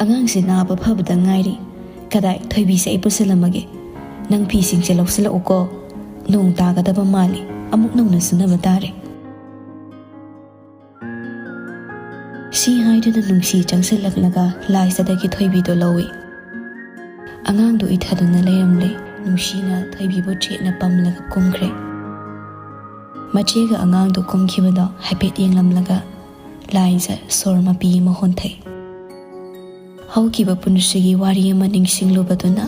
"ꯑꯉꯥꯡꯁꯦ ꯅꯥꯕ ꯐꯕꯗ ꯉꯥꯏꯔꯤ꯫ ꯀꯗꯥꯏ, ꯊꯣꯏꯕꯤꯁꯦ ꯑꯩ ꯄꯨꯁꯤꯜꯂꯝꯃꯒꯦ꯫ ꯅꯪ ꯐꯤꯁꯤꯡꯁꯦ ꯂꯧꯁꯤꯜꯂꯛꯎꯀꯣ꯫ ꯅꯣꯡ ꯇꯥꯒꯗꯕ ꯃꯥꯜꯂꯤ꯫ ꯑꯃꯨꯛ ꯅꯧꯅ ꯁꯨꯅꯕ ꯇꯥꯔꯦ꯫" ꯁꯤ ꯍꯥꯏꯗꯨꯅ ꯅꯨꯡꯁꯤ ꯆꯪꯁꯤꯜꯂꯛꯂꯒ ꯂꯥꯏꯖꯗꯒꯤ ꯊꯣꯏꯕꯤꯗꯣ ꯂꯧꯏ꯫ ꯑꯉꯥꯡꯗꯨ ꯏꯊꯗꯨꯅ ꯂꯩꯔꯝꯂꯦ꯫ ꯅꯨꯡꯁꯤꯅ ꯊꯣꯏꯕꯤꯕꯨ ꯆꯦꯠꯅ ꯄꯝꯂꯒ ꯀꯨꯝꯈ꯭ꯔꯦ꯫ ꯃꯆꯦꯒ ꯑꯉꯥꯡꯗꯨ ꯀꯨꯝꯈꯤꯕꯗꯣ ꯍꯥꯏꯐꯦꯠ ꯌꯦꯡꯂꯝꯂꯒ ꯂꯥꯏꯖ ꯁꯣꯔ ꯃꯄꯤ ꯑꯃ ꯍꯣꯟꯊꯩ꯫ ꯍꯧꯈꯤꯕ ꯄꯨꯟꯁꯤꯒꯤ ꯋꯥꯔꯤ ꯑꯃ ꯅꯤꯡꯁꯤꯡꯂꯨꯕꯗꯨꯅ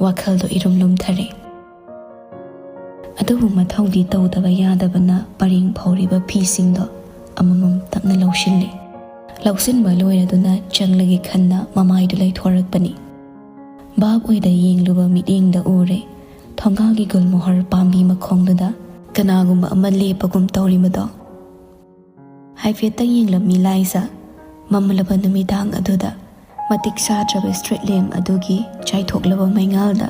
ꯋꯥꯈꯜꯗꯣ ꯏꯔꯨꯝ ꯂꯨꯝꯊꯔꯦ꯫ ꯑꯗꯨꯕꯨ ꯃꯊꯧꯗꯤ ꯇꯧꯗꯕ ꯌꯥꯗꯕꯅ ꯄꯔꯦꯡ ꯐꯧꯔꯤꯕ ꯐꯤꯁꯤꯡꯗꯣ ꯑꯃꯃꯝ ꯇꯞꯅ ꯂꯧꯁꯤꯜꯂꯦ꯫ ꯂꯧꯁꯤꯟꯕ ꯂꯣꯏꯔꯗꯨꯅ ꯆꯪꯂꯒꯦ ꯈꯟꯅ ꯃꯃꯥꯏꯗꯨ ꯂꯩꯊꯣꯔꯛꯄꯅꯤ꯫ ꯚꯥꯞ ꯑꯣꯏꯗ ꯌꯦꯡꯂꯨꯕ ꯃꯤꯠꯌꯦꯡꯗ ꯎꯔꯦ, ꯊꯣꯡꯒꯥꯜꯒꯤ ꯒꯨꯜꯃꯣꯍꯔ ꯄꯥꯝꯕꯤ ꯃꯈꯣꯡꯗꯨꯗ ꯀꯅꯥꯒꯨꯝꯕ ꯑꯃ ꯂꯦꯞꯄꯒꯨꯝ ꯇꯧꯔꯤꯕꯗꯣ꯫ ꯍꯥꯏꯐꯦꯠꯇꯪ ꯌꯦꯡꯂꯝꯃꯤ ꯂꯥꯏꯖ꯫ ꯃꯝꯂꯕ ꯅꯨꯃꯤꯗꯥꯡ ꯑꯗꯨꯗ ꯃꯇꯤꯛ ꯆꯥꯗ꯭ꯔꯕ ꯁ꯭ꯇ꯭ꯔꯤꯠ ꯂꯦꯝꯞ ꯑꯗꯨꯒꯤ ꯆꯥꯏꯊꯣꯛꯂꯕ ꯃꯩꯉꯥꯜꯗ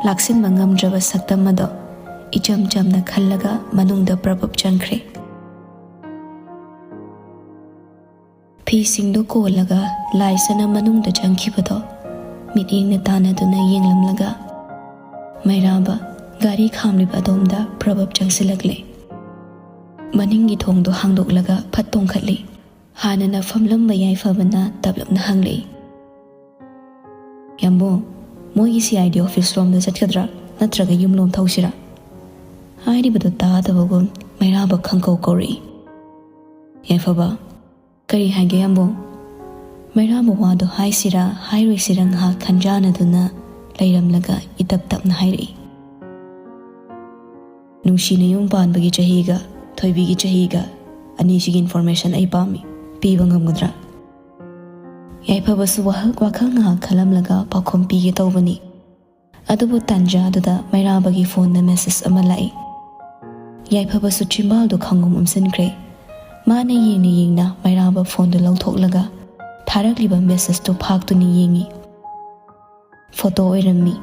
ꯂꯥꯛꯁꯤꯟꯕ ꯉꯝꯗ꯭ꯔꯕ ꯁꯛꯇꯝ ꯑꯗꯣ ꯏꯆꯝ ꯆꯝꯅ ꯈꯜꯂꯒ ꯃꯅꯨꯡꯗ ꯄ꯭ꯔꯞ ꯄ꯭ꯔꯞ ꯆꯪꯈ꯭ꯔꯦ꯫ ꯐꯤꯁꯤꯡꯗꯨ ꯀꯣꯜꯂꯒ ꯂꯥꯏꯖꯅ ꯃꯅꯨꯡꯗ ꯆꯪꯈꯤꯕꯗꯣ ꯃꯤꯠꯌꯦꯡꯅ ꯇꯥꯟꯅꯗꯨꯅ ꯌꯦꯡꯂꯝꯂꯒ ꯃꯩꯔꯥꯕ ꯒꯥꯔꯤ ꯈꯥꯝꯂꯤꯕ ꯑꯗꯣꯝꯗ ꯄ꯭ꯔꯞ ꯄ꯭ꯔꯞ ꯆꯪꯁꯤꯜꯂꯛꯂꯦ꯫ ꯃꯅꯤꯡꯒꯤ ꯊꯣꯡꯗꯣ ꯍꯥꯡꯗꯣꯛꯂꯒ ꯐꯠ ꯇꯣꯡꯈꯠꯂꯤ꯫ ꯍꯥꯟꯅꯅ ꯐꯝꯂꯝꯕ ꯌꯥꯏꯐꯕꯅ ꯇꯞꯂꯞꯅ ꯍꯪꯂꯛꯏ, "ꯌꯥꯝꯕꯨꯡ, ꯃꯣꯏꯒꯤ ꯁꯤ ꯑꯥꯏ ꯗꯤ ꯑꯣꯐꯤꯁ ꯔꯣꯝꯗ ꯆꯠꯀꯗ꯭ꯔꯥ, ꯅꯠꯇ꯭ꯔꯒ ꯌꯨꯝꯂꯣꯝ ꯊꯧꯁꯤꯔꯥ?" ꯍꯥꯏꯔꯤꯕꯗꯨ ꯇꯥꯗꯕꯒꯨꯝ ꯃꯩꯔꯥꯕ ꯈꯪꯀꯧ ꯀꯧꯔꯛꯏ꯫ "ꯌꯥꯏꯐꯕ, ꯀꯔꯤ ꯍꯥꯏꯒꯦ ꯌꯥꯝꯕꯨꯡ?" ꯃꯩꯔꯥꯕ ꯋꯥꯗꯣ ꯍꯥꯏꯁꯤꯔꯥ ꯍꯥꯏꯔꯣꯏꯁꯤꯔꯥ ꯉꯥꯏꯍꯥꯛ ꯈꯟꯖꯥꯅꯗꯨꯅ ꯂꯩꯔꯝꯂꯒ ꯏꯇꯞ ꯇꯞꯅ ꯍꯥꯏꯔꯛꯏ, "ꯅꯨꯡꯁꯤꯅ ꯌꯨꯝ ꯄꯥꯟꯕꯒꯤ ꯆꯍꯤꯒ ꯊꯣꯏꯕꯤꯒꯤ ꯆꯍꯤꯒ ꯑꯅꯤꯁꯤꯒꯤ information ꯑꯩ ꯄꯥꯝꯃꯤ꯫ ꯄꯤꯕ ꯉꯝꯒꯗ꯭ꯔꯥ?" ꯌꯥꯏꯐꯕꯁꯨ ꯋꯥꯍ-, ꯋꯥꯈꯜ ꯉꯥꯏꯍꯥꯛ ꯈꯜꯂꯝꯂꯒ ꯄꯥꯎꯈꯨꯝ ꯄꯤꯒꯦ ꯇꯧꯕꯅꯤ꯫ ꯑꯗꯨꯕꯨ ꯇꯥꯟꯖꯥꯗꯨꯗ ꯃꯩꯔꯥꯕꯒꯤ ꯐꯣꯟꯗ message ꯑꯃ ꯂꯥꯛꯏ꯫ ꯌꯥꯏꯐꯕꯁꯨ ꯆꯤꯝꯕꯥꯜꯗꯨ ꯈꯪꯉꯨꯝ ꯎꯝꯁꯤꯟꯈ꯭ꯔꯦ꯫ ꯃꯥꯅ ꯌꯦꯡꯅ ꯌꯦꯡꯅ ꯃꯩꯔꯥꯕ ꯐꯣꯟꯗꯨ ꯂꯧꯊꯣꯛꯂꯒ ꯊꯥꯔꯛꯂꯤꯕ message ꯇꯨ ꯐꯥꯛꯇꯨꯅ ꯌꯦꯡꯉꯤ꯫ ꯐꯣꯇꯣ ꯑꯣꯏꯔꯝꯃꯤ꯫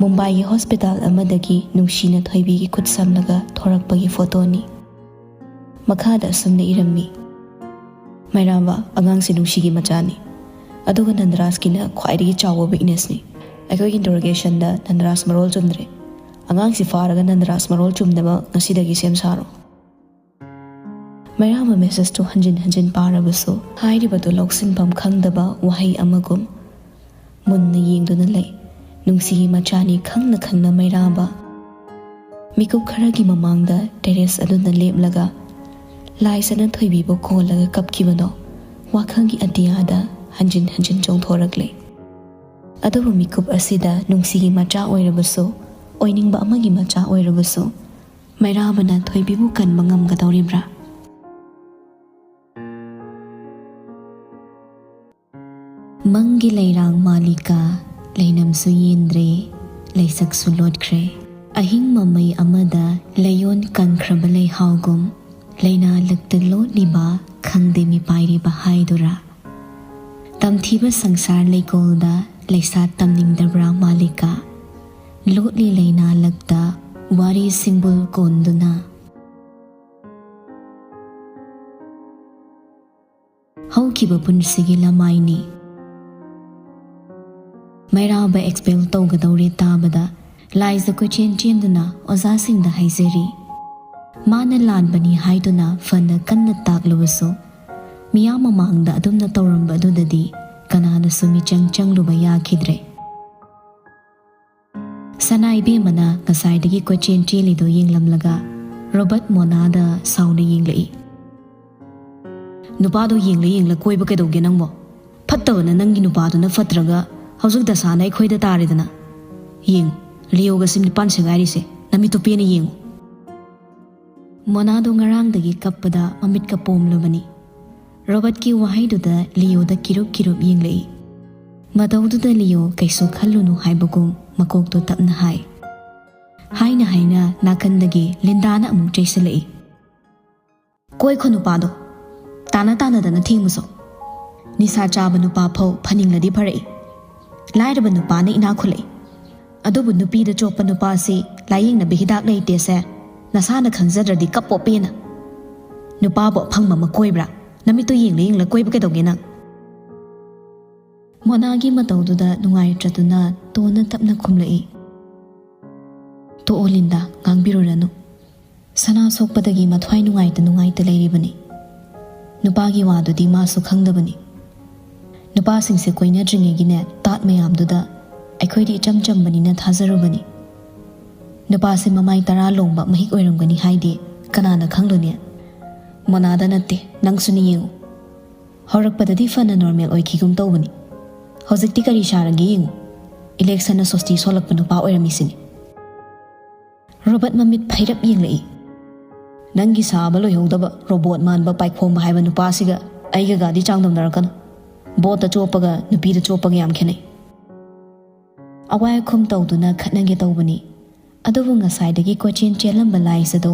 ꯃꯨꯝꯕꯥꯏꯒꯤ ꯍꯣꯁꯄꯤꯇꯥꯜ ꯑꯃꯗꯒꯤ ꯅꯨꯡꯁꯤꯅ ꯊꯣꯏꯕꯤꯒꯤ ꯈꯨꯠ ꯁꯝꯂꯒ ꯊꯣꯔꯛꯄꯒꯤ ꯐꯣꯇꯣꯅꯤ꯫ ꯃꯈꯥꯗ ꯑꯁꯨꯝꯅ ꯏꯔꯝꯃꯤ, "ꯃꯩꯔꯥꯕ, ꯑꯉꯥꯡꯁꯤ ꯅꯨꯡꯁꯤꯒꯤ ꯃꯆꯥꯅꯤ꯫ ꯑꯗꯨꯒ ꯅꯟꯗꯔꯥꯖꯀꯤꯅ ꯈ꯭ꯋꯥꯏꯗꯒꯤ ꯆꯥꯎꯕ weakness ꯅꯤ꯫ ꯑꯩꯈꯣꯏꯒꯤ interrogation ꯗ ꯅꯟꯗꯔꯥꯖ ꯃꯔꯣꯜ ꯆꯨꯝꯗ꯭ꯔꯦ꯫ ꯑꯉꯥꯡꯁꯤ ꯐꯥꯔꯒ ꯅꯟꯗꯔꯥꯖ ꯃꯔꯣꯜ ꯆꯨꯝꯅꯕ ꯉꯁꯤꯗꯒꯤ ꯁꯦꯝ ꯁꯥꯔꯣ꯫" ꯃꯩꯔꯥꯕ message ꯇꯨ ꯍꯟꯖꯤꯟ ꯍꯟꯖꯤꯟ ꯄꯥꯔꯕꯁꯨ ꯍꯥꯏꯔꯤꯕꯗꯨ ꯂꯧꯁꯤꯟꯐꯝ ꯈꯪꯗꯕ ꯋꯥꯍꯩ ꯑꯃꯒꯨꯝ ꯃꯨꯟꯅ ꯌꯦꯡꯗꯨꯅ ꯂꯩ꯫ ꯅꯨꯡꯁꯤꯒꯤ ꯃꯆꯥꯅꯤ ꯈꯪꯅ ꯈꯪꯅ ꯃꯩꯔꯥꯕ ꯃꯤꯀꯨꯞ ꯈꯔꯒꯤ ꯃꯃꯥꯡꯗ terrace ꯑꯗꯨꯗ ꯂꯦꯞꯂꯒ ꯂꯥꯏꯖꯅ ꯊꯣꯏꯕꯤꯕꯨ ꯀꯣꯜꯂꯒ ꯀꯞꯈꯤꯕꯗꯣ ꯋꯥꯈꯜꯒꯤ ꯑꯇꯤꯌꯥꯗ ꯍꯟꯖꯤꯟ ꯍꯟꯖꯤꯟ ꯆꯣꯡꯊꯣꯔꯛꯂꯦ꯫ ꯑꯗꯨꯕꯨ ꯃꯤꯀꯨꯞ ꯑꯁꯤꯗ ꯅꯨꯡꯁꯤꯒꯤ ꯃꯆꯥ ꯑꯣꯏꯔꯕꯁꯨ, ꯑꯣꯏꯅꯤꯡꯕ ꯑꯃꯒꯤ ꯃꯆꯥ ꯑꯣꯏꯔꯕꯁꯨ, ꯃꯩꯔꯥꯕꯅ ꯊꯣꯏꯕꯤꯕꯨ ꯀꯟꯕ ꯉꯝꯒꯗꯧꯔꯤꯕ꯭ꯔꯥ? ꯃꯪꯒꯤ ꯂꯩꯔꯥꯡ ꯃꯥꯂꯤꯀꯥ, ꯂꯩꯅꯝꯁꯨ ꯌꯦꯟꯗ꯭ꯔꯦ, ꯂꯩꯁꯛꯁꯨ ꯂꯣꯠꯈ꯭ꯔꯦ꯫ ꯑꯍꯤꯡ ꯃꯃꯩ ꯑꯃꯗ ꯂꯩꯌꯣꯟ ꯀꯪꯈ꯭ꯔꯕ ꯂꯩꯍꯥꯎꯒꯨꯝ, ꯂꯩꯅꯥ ꯂꯛꯇ ꯂꯣꯠꯂꯤꯕ ꯈꯪꯗꯦ ꯃꯤꯄꯥꯏꯔꯤꯕ ꯍꯥꯏꯗꯨꯔꯥ꯫ ꯇꯝꯊꯤꯕ ꯁꯪꯁꯥꯔ ꯂꯩꯀꯣꯜꯗ ꯂꯩꯁꯥ ꯇꯝꯅꯤꯡꯗꯕ꯭ꯔꯥ ꯃꯥꯂꯤꯀꯥ? ꯂꯣꯠꯂꯤ ꯂꯩꯅꯥ ꯂꯛꯇ ꯋꯥꯔꯤ ꯁꯤꯡꯕꯨꯜ ꯀꯣꯟꯗꯨꯅ꯫ ꯍꯧꯈꯤꯕ ꯄꯨꯟꯁꯤꯒꯤ ꯂꯃꯥꯏꯅꯤ꯫ ꯃꯩꯔꯥꯕ expel ꯇꯧꯒꯗꯧꯔꯦ ꯇꯥꯕꯗ ꯂꯥꯏꯖ ꯀꯣꯏꯆꯦꯟ ꯆꯦꯟꯗꯨꯅ ꯑꯣꯖꯥꯁꯤꯡꯗ ꯍꯥꯏꯖꯔꯤ꯫ ꯃꯥꯅ ꯂꯥꯟꯕꯅꯤ ꯍꯥꯏꯗꯨꯅ ꯐꯅ ꯀꯟꯅ ꯇꯥꯛꯂꯕꯁꯨ, ꯃꯤꯌꯥꯝ ꯃꯃꯥꯡꯗ ꯑꯗꯨꯝꯅ ꯇꯧꯔꯝꯕ ꯑꯗꯨꯗꯗꯤ ꯀꯅꯥꯅꯁꯨ ꯃꯤꯆꯪ ꯆꯪꯂꯨꯕ ꯌꯥꯈꯤꯗ꯭ꯔꯦ꯫ ꯁꯅꯥ ꯏꯕꯦꯝꯃꯅ ꯉꯁꯥꯏꯗꯒꯤ ꯀꯣꯏꯆꯦꯟ ꯆꯦꯜꯂꯤꯗꯨ ꯌꯦꯡꯂꯝꯂꯒ ꯔꯣꯕꯔꯠ ꯃꯣꯅꯥꯗ ꯁꯥꯎꯅ ꯌꯦꯡꯂꯛꯏ꯫ ꯅꯨꯄꯥꯗꯣ ꯌꯦꯡꯂ ꯌꯦꯡꯂ ꯀꯣꯏꯕ ꯀꯩꯗꯧꯒꯦ ꯅꯪꯕꯣ? ꯐꯠꯇꯕꯅ ꯅꯪꯒꯤ ꯅꯨꯄꯥꯗꯨꯅ ꯐꯠꯇ꯭ꯔꯒ ꯍꯧꯖꯤꯛ ꯗꯁꯥꯅ ꯑꯩꯈꯣꯏꯗ ꯇꯥꯔꯦꯗꯅ꯫ ꯌꯦꯡꯉꯨ, ꯂꯤꯌꯣꯒ ꯁꯤꯝ ꯅꯤꯄꯥꯟ ꯁꯦꯒꯥꯏꯔꯤꯁꯦ ꯅꯃꯤꯠꯇꯨ ꯄꯦꯟꯅ ꯌꯦꯡꯉꯨ꯫ ꯃꯣꯅꯥꯗꯣ ꯉꯔꯥꯡꯗꯒꯤ ꯀꯞꯄꯗ ꯃꯃꯤꯠꯀ ꯄꯣꯝꯂꯕꯅꯤ꯫ ꯔꯣꯕꯔꯠꯀꯤ ꯋꯥꯍꯩꯗꯨꯗ ꯂꯤꯌꯣꯗ ꯀꯤꯔꯨꯞ ꯀꯤꯔꯨꯞ ꯌꯦꯡꯂꯛꯏ꯫ ꯃꯇꯧꯗꯨꯗ ꯂꯤꯌꯣ ꯀꯩꯁꯨ ꯈꯜꯂꯨꯅꯨ ꯍꯥꯏꯕꯒꯨꯝ ꯃꯀꯣꯛꯇꯣ ꯇꯞꯅ ꯍꯥꯏ꯫ ꯍꯥꯏꯅ ꯍꯥꯏꯅ ꯅꯥꯀꯟꯗꯒꯤ ꯂꯤꯟꯗꯥꯅ ꯑꯃꯨꯛ ꯆꯩꯁꯤꯜꯂꯛꯏ꯫ ꯀꯣꯏꯈꯣ ꯅꯨꯄꯥꯗꯣ꯫ ꯇꯥꯅ ꯇꯥꯅꯗꯅ ꯊꯦꯡꯕꯁꯨ꯫ ꯅꯤꯁꯥ ꯆꯥꯕ ꯅꯨꯄꯥ ꯐꯧ ꯐꯅꯤꯡꯂꯗꯤ ꯐꯔꯛꯏ꯫ ꯂꯥꯏꯔꯕ ꯅꯨꯄꯥꯅ ꯏꯅꯥꯛ ꯈꯨꯜꯂꯛꯏ꯫ ꯑꯗꯨꯕꯨ ꯅꯨꯄꯤꯗ ꯆꯣꯞꯄ ꯅꯨꯄꯥꯁꯤ ꯂꯥꯌꯦꯡꯅꯕ ꯍꯤꯗꯥꯛ ꯂꯩꯇꯦꯁꯦ ꯅꯁꯥꯅ ꯈꯪꯖꯗ꯭ꯔꯗꯤ ꯀꯞꯄꯣ ꯄꯦꯟꯅ꯫ ꯅꯨꯄꯥꯕꯨ ꯑꯐꯪꯕ ꯑꯃ ꯀꯣꯏꯕ꯭ꯔꯥ? ꯅꯃꯤꯠꯇꯨ ꯌꯦꯡꯂ ꯌꯦꯡꯂ ꯀꯣꯏꯕ ꯀꯩꯗꯧꯒꯦ ꯅꯪ? ꯃꯣꯅꯥꯒꯤ ꯃꯇꯧꯗꯨꯗ ꯅꯨꯡꯉꯥꯏꯇ꯭ꯔꯗꯨꯅ ꯇꯣꯟꯅ ꯇꯞꯅ ꯈꯨꯝꯂꯛꯏ꯫ ꯇꯣꯛꯑꯣ ꯂꯤꯟꯗꯥ, ꯉꯥꯡꯕꯤꯔꯨꯔꯅꯨ꯫ ꯁꯅꯥ ꯁꯣꯛꯄꯗꯒꯤ ꯃꯊ꯭ꯋꯥꯏ ꯅꯨꯡꯉꯥꯏꯇ ꯅꯨꯡꯉꯥꯏꯇ ꯂꯩꯔꯤꯕꯅꯤ꯫ ꯅꯨꯄꯥꯒꯤ ꯋꯥꯗꯨꯗꯤ ꯃꯥꯁꯨ ꯈꯪꯗꯕꯅꯤ꯫ ꯅꯨꯄꯥꯁꯤꯡꯁꯦ ꯀꯣꯏꯅꯗ꯭ꯔꯤꯉꯩꯒꯤꯅꯦ ꯇꯥꯠ ꯃꯌꯥꯝꯗꯨꯗ ꯑꯩꯈꯣꯏꯗꯤ ꯏꯆꯝ ꯆꯝꯕꯅꯤꯅ ꯊꯥꯖꯔꯨꯕꯅꯤ꯫ ꯅꯨꯄꯥꯁꯦ ꯃꯃꯥꯏ ꯇꯔꯥ ꯂꯣꯡꯕ ꯃꯍꯤꯛ ꯑꯣꯏꯔꯝꯒꯅꯤ ꯍꯥꯏꯗꯤ ꯀꯅꯥꯅ ꯈꯪꯂꯨꯅꯤ? ꯃꯣꯅꯥꯗ ꯅꯠꯇꯦ, ꯅꯪꯁꯨꯅꯤ ꯌꯦꯡꯉꯨ꯫ ꯍꯧꯔꯛꯄꯗꯗꯤ ꯐꯅ ꯅꯣꯔꯃꯦꯜ ꯑꯣꯏꯈꯤꯒꯨꯝ ꯇꯧꯕꯅꯤ꯫ ꯍꯧꯖꯤꯛꯇꯤ ꯀꯔꯤ ꯁꯥꯔꯒꯦ ꯌꯦꯡꯉꯨ꯫ ꯏꯂꯦꯛꯁꯟꯅ ꯁꯣꯁꯇꯤ ꯁꯣꯜꯂꯛꯄ ꯅꯨꯄꯥ ꯑꯣꯏꯔꯝꯃꯤꯁꯤꯅꯤ꯫ ꯔꯣꯕꯔꯠ ꯃꯃꯤꯠ ꯐꯩꯔꯞ ꯌꯦꯡꯂꯛꯏ꯫ ꯅꯪꯒꯤ ꯁꯥꯕ ꯂꯣꯏꯍꯧꯗꯕ ꯔꯣꯕꯣꯠ ꯃꯥꯟꯕ ꯄꯥꯏꯈꯣꯝꯕ ꯍꯥꯏꯕ ꯅꯨꯄꯥꯁꯤꯒ ꯑꯩꯒꯒꯗꯤ ꯆꯥꯡꯗꯝꯅꯔꯛꯀꯅꯨ꯫ ꯕꯣꯠꯇ ꯆꯣꯞꯄꯒ ꯅꯨꯄꯤꯗ ꯆꯣꯞꯄꯒ ꯌꯥꯝ ꯈꯦꯠꯅꯩ꯫ ꯑꯋꯥꯏ ꯑꯈꯨꯝ ꯇꯧꯗꯨꯅ ꯈꯠꯅꯒꯦ ꯇꯧꯕꯅꯤ꯫ ꯑꯗꯨꯕꯨ ꯉꯁꯥꯏꯗꯒꯤ ꯀꯣꯏꯆꯦꯟ ꯆꯦꯜꯂꯝꯕ ꯂꯥꯏꯁ ꯑꯗꯣ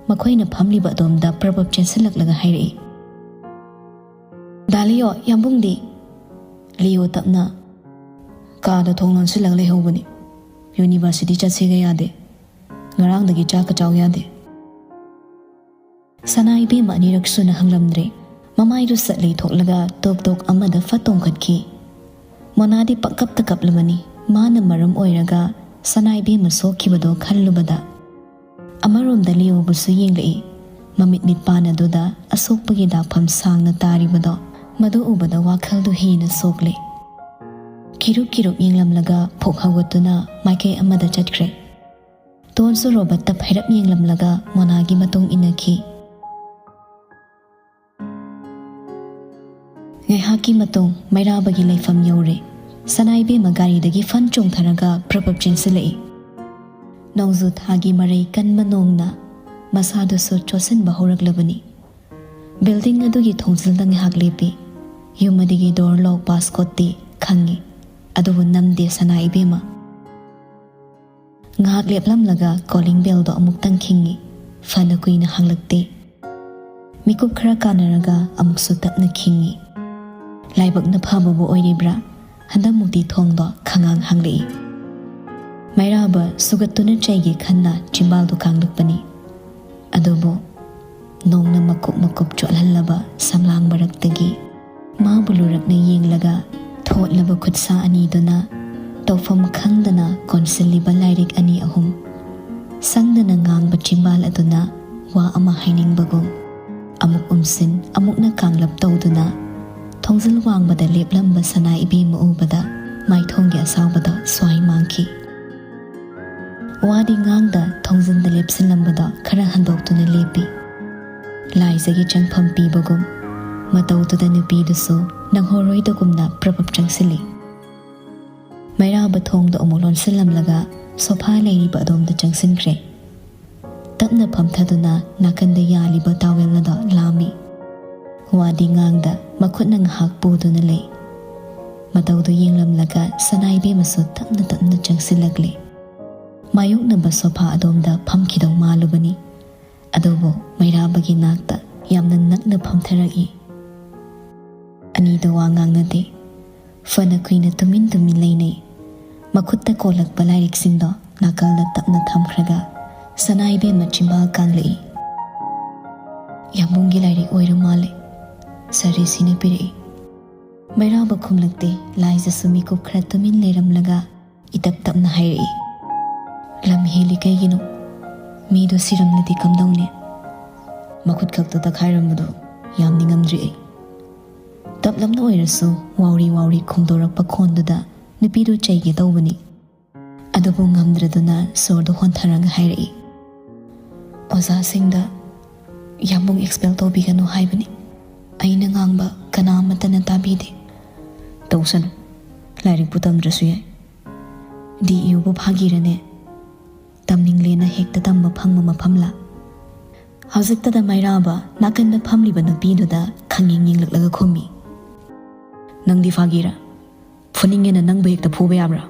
ꯃꯈꯣꯏꯅ ꯐꯝꯂꯤꯕ ꯑꯗꯣꯝꯗ ꯄ꯭ꯔꯕꯞ ꯆꯦꯟꯁꯤꯜꯂꯛꯂꯒ ꯍꯥꯏꯔꯛꯏ꯫ "ꯗꯥ ꯂꯤꯌꯣ, ꯌꯥꯝꯕꯨꯡꯗꯤ?" ꯂꯤꯌꯣ ꯇꯞꯅ, "ꯀꯥꯗ ꯊꯣꯡ ꯂꯣꯟꯁꯤꯜꯂꯒ ꯂꯩꯍꯧꯕꯅꯤ꯫ ꯌꯨꯅꯤꯚꯔꯁꯤꯇꯤ ꯆꯠꯁꯤꯒ ꯌꯥꯗꯦ꯫ ꯉꯔꯥꯡꯗꯒꯤ ꯆꯥꯛꯀ ꯆꯥꯎ ꯌꯥꯗꯦ꯫" ꯁꯅꯥ ꯏꯕꯦꯝꯃ ꯑꯅꯤꯔꯛ ꯁꯨꯅ ꯍꯪꯂꯝꯗ꯭ꯔꯦ꯫ ꯃꯃꯥꯏꯗꯨ ꯁꯠ ꯂꯩꯊꯣꯛꯂꯒ ꯇꯣꯛ ꯇꯣꯛ ꯑꯃꯗ ꯐꯠ ꯇꯣꯡꯈꯠꯈꯤ꯫ ꯃꯣꯅꯥꯗꯤ ꯄꯪꯀꯞꯇ ꯀꯞꯂꯕꯅꯤ꯫ ꯃꯥꯅ ꯃꯔꯝ ꯑꯣꯏꯔꯒ ꯁꯅꯥ ꯏꯕꯦꯝꯃ ꯁꯣꯛꯈꯤꯕꯗꯣ ꯈꯜꯂꯨꯕꯗ꯫ ꯑꯃꯔꯣꯝꯗ ꯂꯤꯌꯣꯕꯨꯁꯨ ꯌꯦꯡꯂꯛꯏ꯫ ꯃꯃꯤꯠ ꯃꯤꯠꯄꯥꯟ ꯑꯗꯨꯗ ꯑꯁꯣꯛꯄꯒꯤ ꯗꯥꯛꯐꯝ ꯁꯥꯡꯅ ꯇꯥꯔꯤꯕꯗꯣ, ꯃꯗꯨ ꯎꯕꯗ ꯋꯥꯈꯜꯗꯨ ꯍꯦꯟꯅ ꯁꯣꯛꯂꯦ꯫ ꯀꯤꯔꯨꯞ ꯀꯤꯔꯨꯞ ꯌꯦꯡꯂꯝꯂꯒ ꯐꯨꯛ ꯍꯧꯒꯠꯇꯨꯅ ꯃꯥꯏꯀꯩ ꯑꯃꯗ ꯆꯠꯈ꯭ꯔꯦ꯫ ꯇꯣꯟꯁꯨ ꯔꯣꯕꯔꯠꯇ ꯐꯩꯔꯞ ꯌꯦꯡꯂꯝꯂꯒ ꯃꯣꯅꯥꯒꯤ ꯃꯇꯨꯡ ꯏꯟꯅꯈꯤ꯫ ꯉꯥꯏꯍꯥꯛꯀꯤ ꯃꯇꯨꯡ ꯃꯩꯔꯥꯕꯒꯤ ꯂꯩꯐꯝ ꯌꯧꯔꯦ꯫ ꯁꯅꯥ ꯏꯕꯦꯝꯃ ꯒꯥꯔꯤꯗꯒꯤ ꯐꯟ ꯆꯣꯡꯊꯔꯒ ꯄ꯭ꯔꯞ ꯄ꯭ꯔꯞ ꯆꯦꯟꯁꯤꯜꯂꯛꯏ꯫ ꯅꯣꯡꯖꯨ ꯊꯥꯒꯤ ꯃꯔꯩ ꯀꯟꯕ ꯅꯣꯡꯅ ꯃꯁꯥꯗꯨꯁꯨ ꯆꯣꯠꯁꯤꯟꯕ ꯍꯧꯔꯛꯂꯕꯅꯤ꯫ ꯕꯤꯜꯗꯤꯡ ꯑꯗꯨꯒꯤ ꯊꯣꯡꯖꯤꯜꯗ ꯉꯥꯏꯍꯥꯛ ꯂꯦꯞꯄꯤ꯫ ꯌꯨꯝ ꯑꯗꯨꯒꯤ ꯗꯣꯔ ꯂꯣꯛ ꯄꯥꯁꯀꯣꯠꯇꯤ ꯈꯪꯉꯤ, ꯑꯗꯨꯕꯨ ꯅꯝꯗꯦ ꯁꯅꯥ ꯏꯕꯦꯝꯃ꯫ ꯉꯥꯏꯍꯥꯛ ꯂꯦꯞꯂꯝꯂꯒ ꯀꯣꯂꯤꯡ ꯕꯦꯜꯗꯣ ꯑꯃꯨꯛꯇꯪ ꯈꯤꯡꯉꯤ꯫ ꯐꯅ ꯀꯨꯏꯅ ꯍꯥꯡꯂꯛꯇꯦ꯫ ꯃꯤꯀꯨꯞ ꯈꯔ ꯀꯥꯟꯅꯔꯒ ꯑꯃꯨꯛꯁꯨ ꯇꯞꯅ ꯈꯤꯡꯉꯤ꯫ ꯂꯥꯏꯕꯛꯅ ꯐꯕꯕꯨ ꯑꯣꯏꯔꯤꯕ꯭ꯔꯥ, ꯍꯟꯗꯛꯃꯨꯛꯇꯤ ꯊꯣꯡꯗꯣ ꯈꯉꯥꯡ ꯍꯥꯡꯂꯛꯏ꯫ ꯃꯩꯔꯥꯕ ꯁꯨꯒꯠꯇꯨꯅ ꯆꯩꯒꯦ ꯈꯟꯅ ꯆꯤꯝꯕꯥꯜꯗꯨ ꯀꯥꯡꯂꯛꯄꯅꯤ꯫ ꯑꯗꯨꯕꯨ ꯅꯣꯡꯅ ꯃꯀꯨꯞ ꯃꯀꯨꯞ ꯆꯣꯠꯍꯜꯂꯕ ꯁꯝꯂꯥꯡ ꯃꯔꯛꯇꯒꯤ ꯃꯥꯕꯨ ꯂꯨꯔꯛꯅ ꯌꯦꯡꯂꯒ ꯊꯣꯠꯂꯕ ꯈꯨꯠꯁꯥ ꯑꯅꯤꯗꯨꯅ ꯇꯧꯐꯝ ꯈꯪꯗꯅ ꯀꯣꯟꯁꯤꯜꯂꯤꯕ ꯂꯥꯏꯔꯤꯛ ꯑꯅꯤ ꯑꯍꯨꯝ ꯁꯪꯗꯅ ꯉꯥꯡꯕ ꯆꯤꯝꯕꯥꯜ ꯑꯗꯨꯅ ꯋꯥ ꯑꯃ ꯍꯥꯏꯅꯤꯡꯕꯒꯨꯝ ꯑꯃꯨꯛ ꯎꯝꯁꯤꯟ ꯑꯃꯨꯛꯅ ꯀꯥꯡꯂꯞ ꯇꯧꯗꯨꯅ ꯊꯣꯡꯖꯤꯜ ꯋꯥꯡꯃꯗ ꯂꯦꯞꯂꯝꯕ ꯁꯅꯥ ꯏꯕꯦꯝꯃ ꯎꯕꯗ ꯃꯥꯏꯊꯣꯡꯒꯤ ꯑꯁꯥꯎꯕꯗꯣ ꯁ꯭ꯋꯥꯏ ꯃꯥꯡꯈꯤ꯫ ꯋꯥꯗꯤ ꯉꯥꯡꯗ ꯊꯣꯡꯖꯤꯟꯗ ꯂꯦꯞꯁꯤꯜꯂꯝꯕꯗꯣ ꯈꯔ ꯍꯟꯗꯣꯛꯇꯨꯅ ꯂꯦꯞꯄꯤ꯫ ꯂꯥꯏꯖꯒꯤ ꯆꯪꯐꯝ ꯄꯤꯕꯒꯨꯝ ꯃꯇꯧꯗꯨꯗ ꯅꯨꯄꯤꯗꯨꯁꯨ ꯅꯪꯍꯧꯔꯣꯏꯗꯒꯨꯝꯅ ꯄ꯭ꯔꯞ ꯄ꯭ꯔꯞ ꯆꯪꯁꯤꯜꯂꯤ꯫ ꯃꯩꯔꯥꯕ ꯊꯣꯡꯗꯣ ꯑꯃꯨꯛ ꯂꯣꯟꯁꯤꯜꯂꯝꯂꯒ ꯁꯣꯐꯥ ꯂꯩꯔꯤꯕ ꯑꯗꯣꯝꯗ ꯆꯪꯁꯤꯟꯈ꯭ꯔꯦ꯫ ꯇꯞꯅ ꯐꯝꯊꯗꯨꯅ ꯅꯥꯀꯟꯗ ꯌꯥꯜꯂꯤꯕ ꯇꯥꯋꯦꯜ ꯑꯗꯣ ꯂꯥꯝꯃꯤ꯫ ꯋꯥꯗꯤ ꯉꯥꯡꯗ ꯃꯈꯨꯠꯅ ꯉꯥꯏꯍꯥꯛ ꯄꯨꯗꯨꯅ ꯂꯩ꯫ ꯃꯇꯧꯗꯨ ꯌꯦꯡꯂꯝꯂꯒ ꯁꯅꯥ ꯏꯕꯦꯝꯃꯁꯨ ꯇꯞꯅ ꯇꯞꯅ ꯆꯪꯁꯤꯜꯂꯛꯂꯦ꯫ ꯃꯥꯌꯣꯛꯅꯕ ꯁꯣꯐꯥ ꯑꯗꯣꯝꯗ ꯐꯝꯈꯤꯗꯧ ꯃꯥꯜꯂꯨꯕꯅꯤ꯫ ꯑꯗꯨꯕꯨ ꯃꯩꯔꯥꯕꯒꯤ ꯅꯥꯛꯇ ꯌꯥꯝꯅ ꯅꯛꯅ ꯐꯝꯊꯔꯛꯏ꯫ ꯑꯅꯤꯗ ꯋꯥ ꯉꯥꯡꯅꯗꯦ꯫ ꯐꯅ ꯀꯨꯏꯅ ꯇꯨꯃꯤꯟ ꯇꯨꯃꯤꯟ ꯂꯩꯅꯩ꯫ ꯃꯈꯨꯠꯇ ꯀꯣꯜꯂꯛꯄ ꯂꯥꯏꯔꯤꯛꯁꯤꯡꯗꯣ ꯅꯥꯀꯜꯗ ꯇꯞꯅ ꯊꯝꯈ꯭ꯔꯒ ꯁꯅꯥ ꯏꯕꯦꯝꯃ ꯆꯤꯝꯕꯥꯜ ꯀꯥꯡꯂꯛꯏ꯫ "ꯌꯥꯝꯕꯨꯡꯒꯤ ꯂꯥꯏꯔꯤꯛ ꯑꯣꯏꯔ ꯃꯥꯜꯂꯦ꯫ ꯁꯥꯔ ꯔꯦꯁꯤꯅ ꯄꯤꯔꯛꯏ꯫" ꯃꯩꯔꯥꯕ ꯈꯨꯝꯂꯛꯇꯦ꯫ ꯂꯥꯏꯖꯁꯨ ꯃꯤꯀꯨꯞ ꯈꯔ ꯇꯨꯃꯤꯟ ꯂꯩꯔꯝꯂꯒ ꯏꯇꯞ ꯇꯞꯅ ꯍꯥꯏꯔꯛꯏ, "ꯂꯝ ꯍꯦꯜꯂꯤ ꯀꯩꯒꯤꯅꯣ? ꯃꯤꯗꯣ ꯁꯤꯔꯝꯂꯗꯤ ꯀꯝꯗꯧꯅꯤ? ꯃꯈꯨꯠ ꯈꯛꯇ ꯇꯛꯈꯥꯏꯔꯝꯕꯗꯣ ꯌꯥꯝꯗꯤ ꯉꯝꯗ꯭ꯔꯤ ꯑꯩ꯫" ꯇꯞꯂꯞꯅ ꯑꯣꯏꯔꯁꯨ ꯋꯥꯎꯔꯤ ꯋꯥꯎꯔꯤ ꯈꯣꯡꯗꯣꯔꯛꯄ ꯈꯣꯟꯗꯨꯗ ꯅꯨꯄꯤꯗꯨ ꯆꯩꯒꯦ ꯇꯧꯕꯅꯤ꯫ ꯑꯗꯨꯕꯨ ꯉꯝꯗ꯭ꯔꯗꯨꯅ ꯁꯣꯔꯗꯨ ꯍꯣꯟꯊꯔꯒ ꯍꯥꯏꯔꯛꯏ, "ꯑꯣꯖꯥꯁꯤꯡꯗ ꯌꯥꯝꯕꯨꯡ ꯑꯦꯛꯁꯄꯦꯜ ꯇꯧꯕꯤꯒꯅꯨ ꯍꯥꯏꯕꯅꯤ꯫ ꯑꯩꯅ ꯉꯥꯡꯕ ꯀꯅꯥ ꯑꯃꯠꯇꯅ ꯏꯗꯦ꯫ ꯇꯧꯁꯅꯨ꯫ ꯂꯥꯏꯔꯤꯛꯄꯨ ꯇꯝꯗ꯭ꯔꯁꯨ ꯌꯥꯏ꯫ ꯗꯤ ꯌꯨꯕꯨ ꯐꯥꯒꯤꯔꯅꯦ? ꯇꯝꯅꯤꯡꯂꯦꯅ ꯍꯦꯛꯇ ꯇꯝꯕ ꯐꯪꯕ ꯃꯐꯝꯂꯥ? ꯍꯧꯖꯤꯛꯇꯗ ꯃꯩꯔꯥꯕ ꯅꯥꯀꯟꯗ ꯐꯝꯂꯤꯕ ꯅꯨꯄꯤꯗꯨꯗ ꯈꯪꯌꯦꯡ ꯌꯦꯡꯂꯛꯂꯒ ꯈꯨꯝꯃꯤ꯫ "ꯅꯪꯗꯤ ꯐꯥꯒꯤꯔꯥ? ꯐꯨꯅꯤꯡꯉꯦꯅ ꯅꯪꯕꯨ ꯍꯦꯛꯇ ꯐꯨꯕ ꯌꯥꯕ꯭ꯔꯥ?"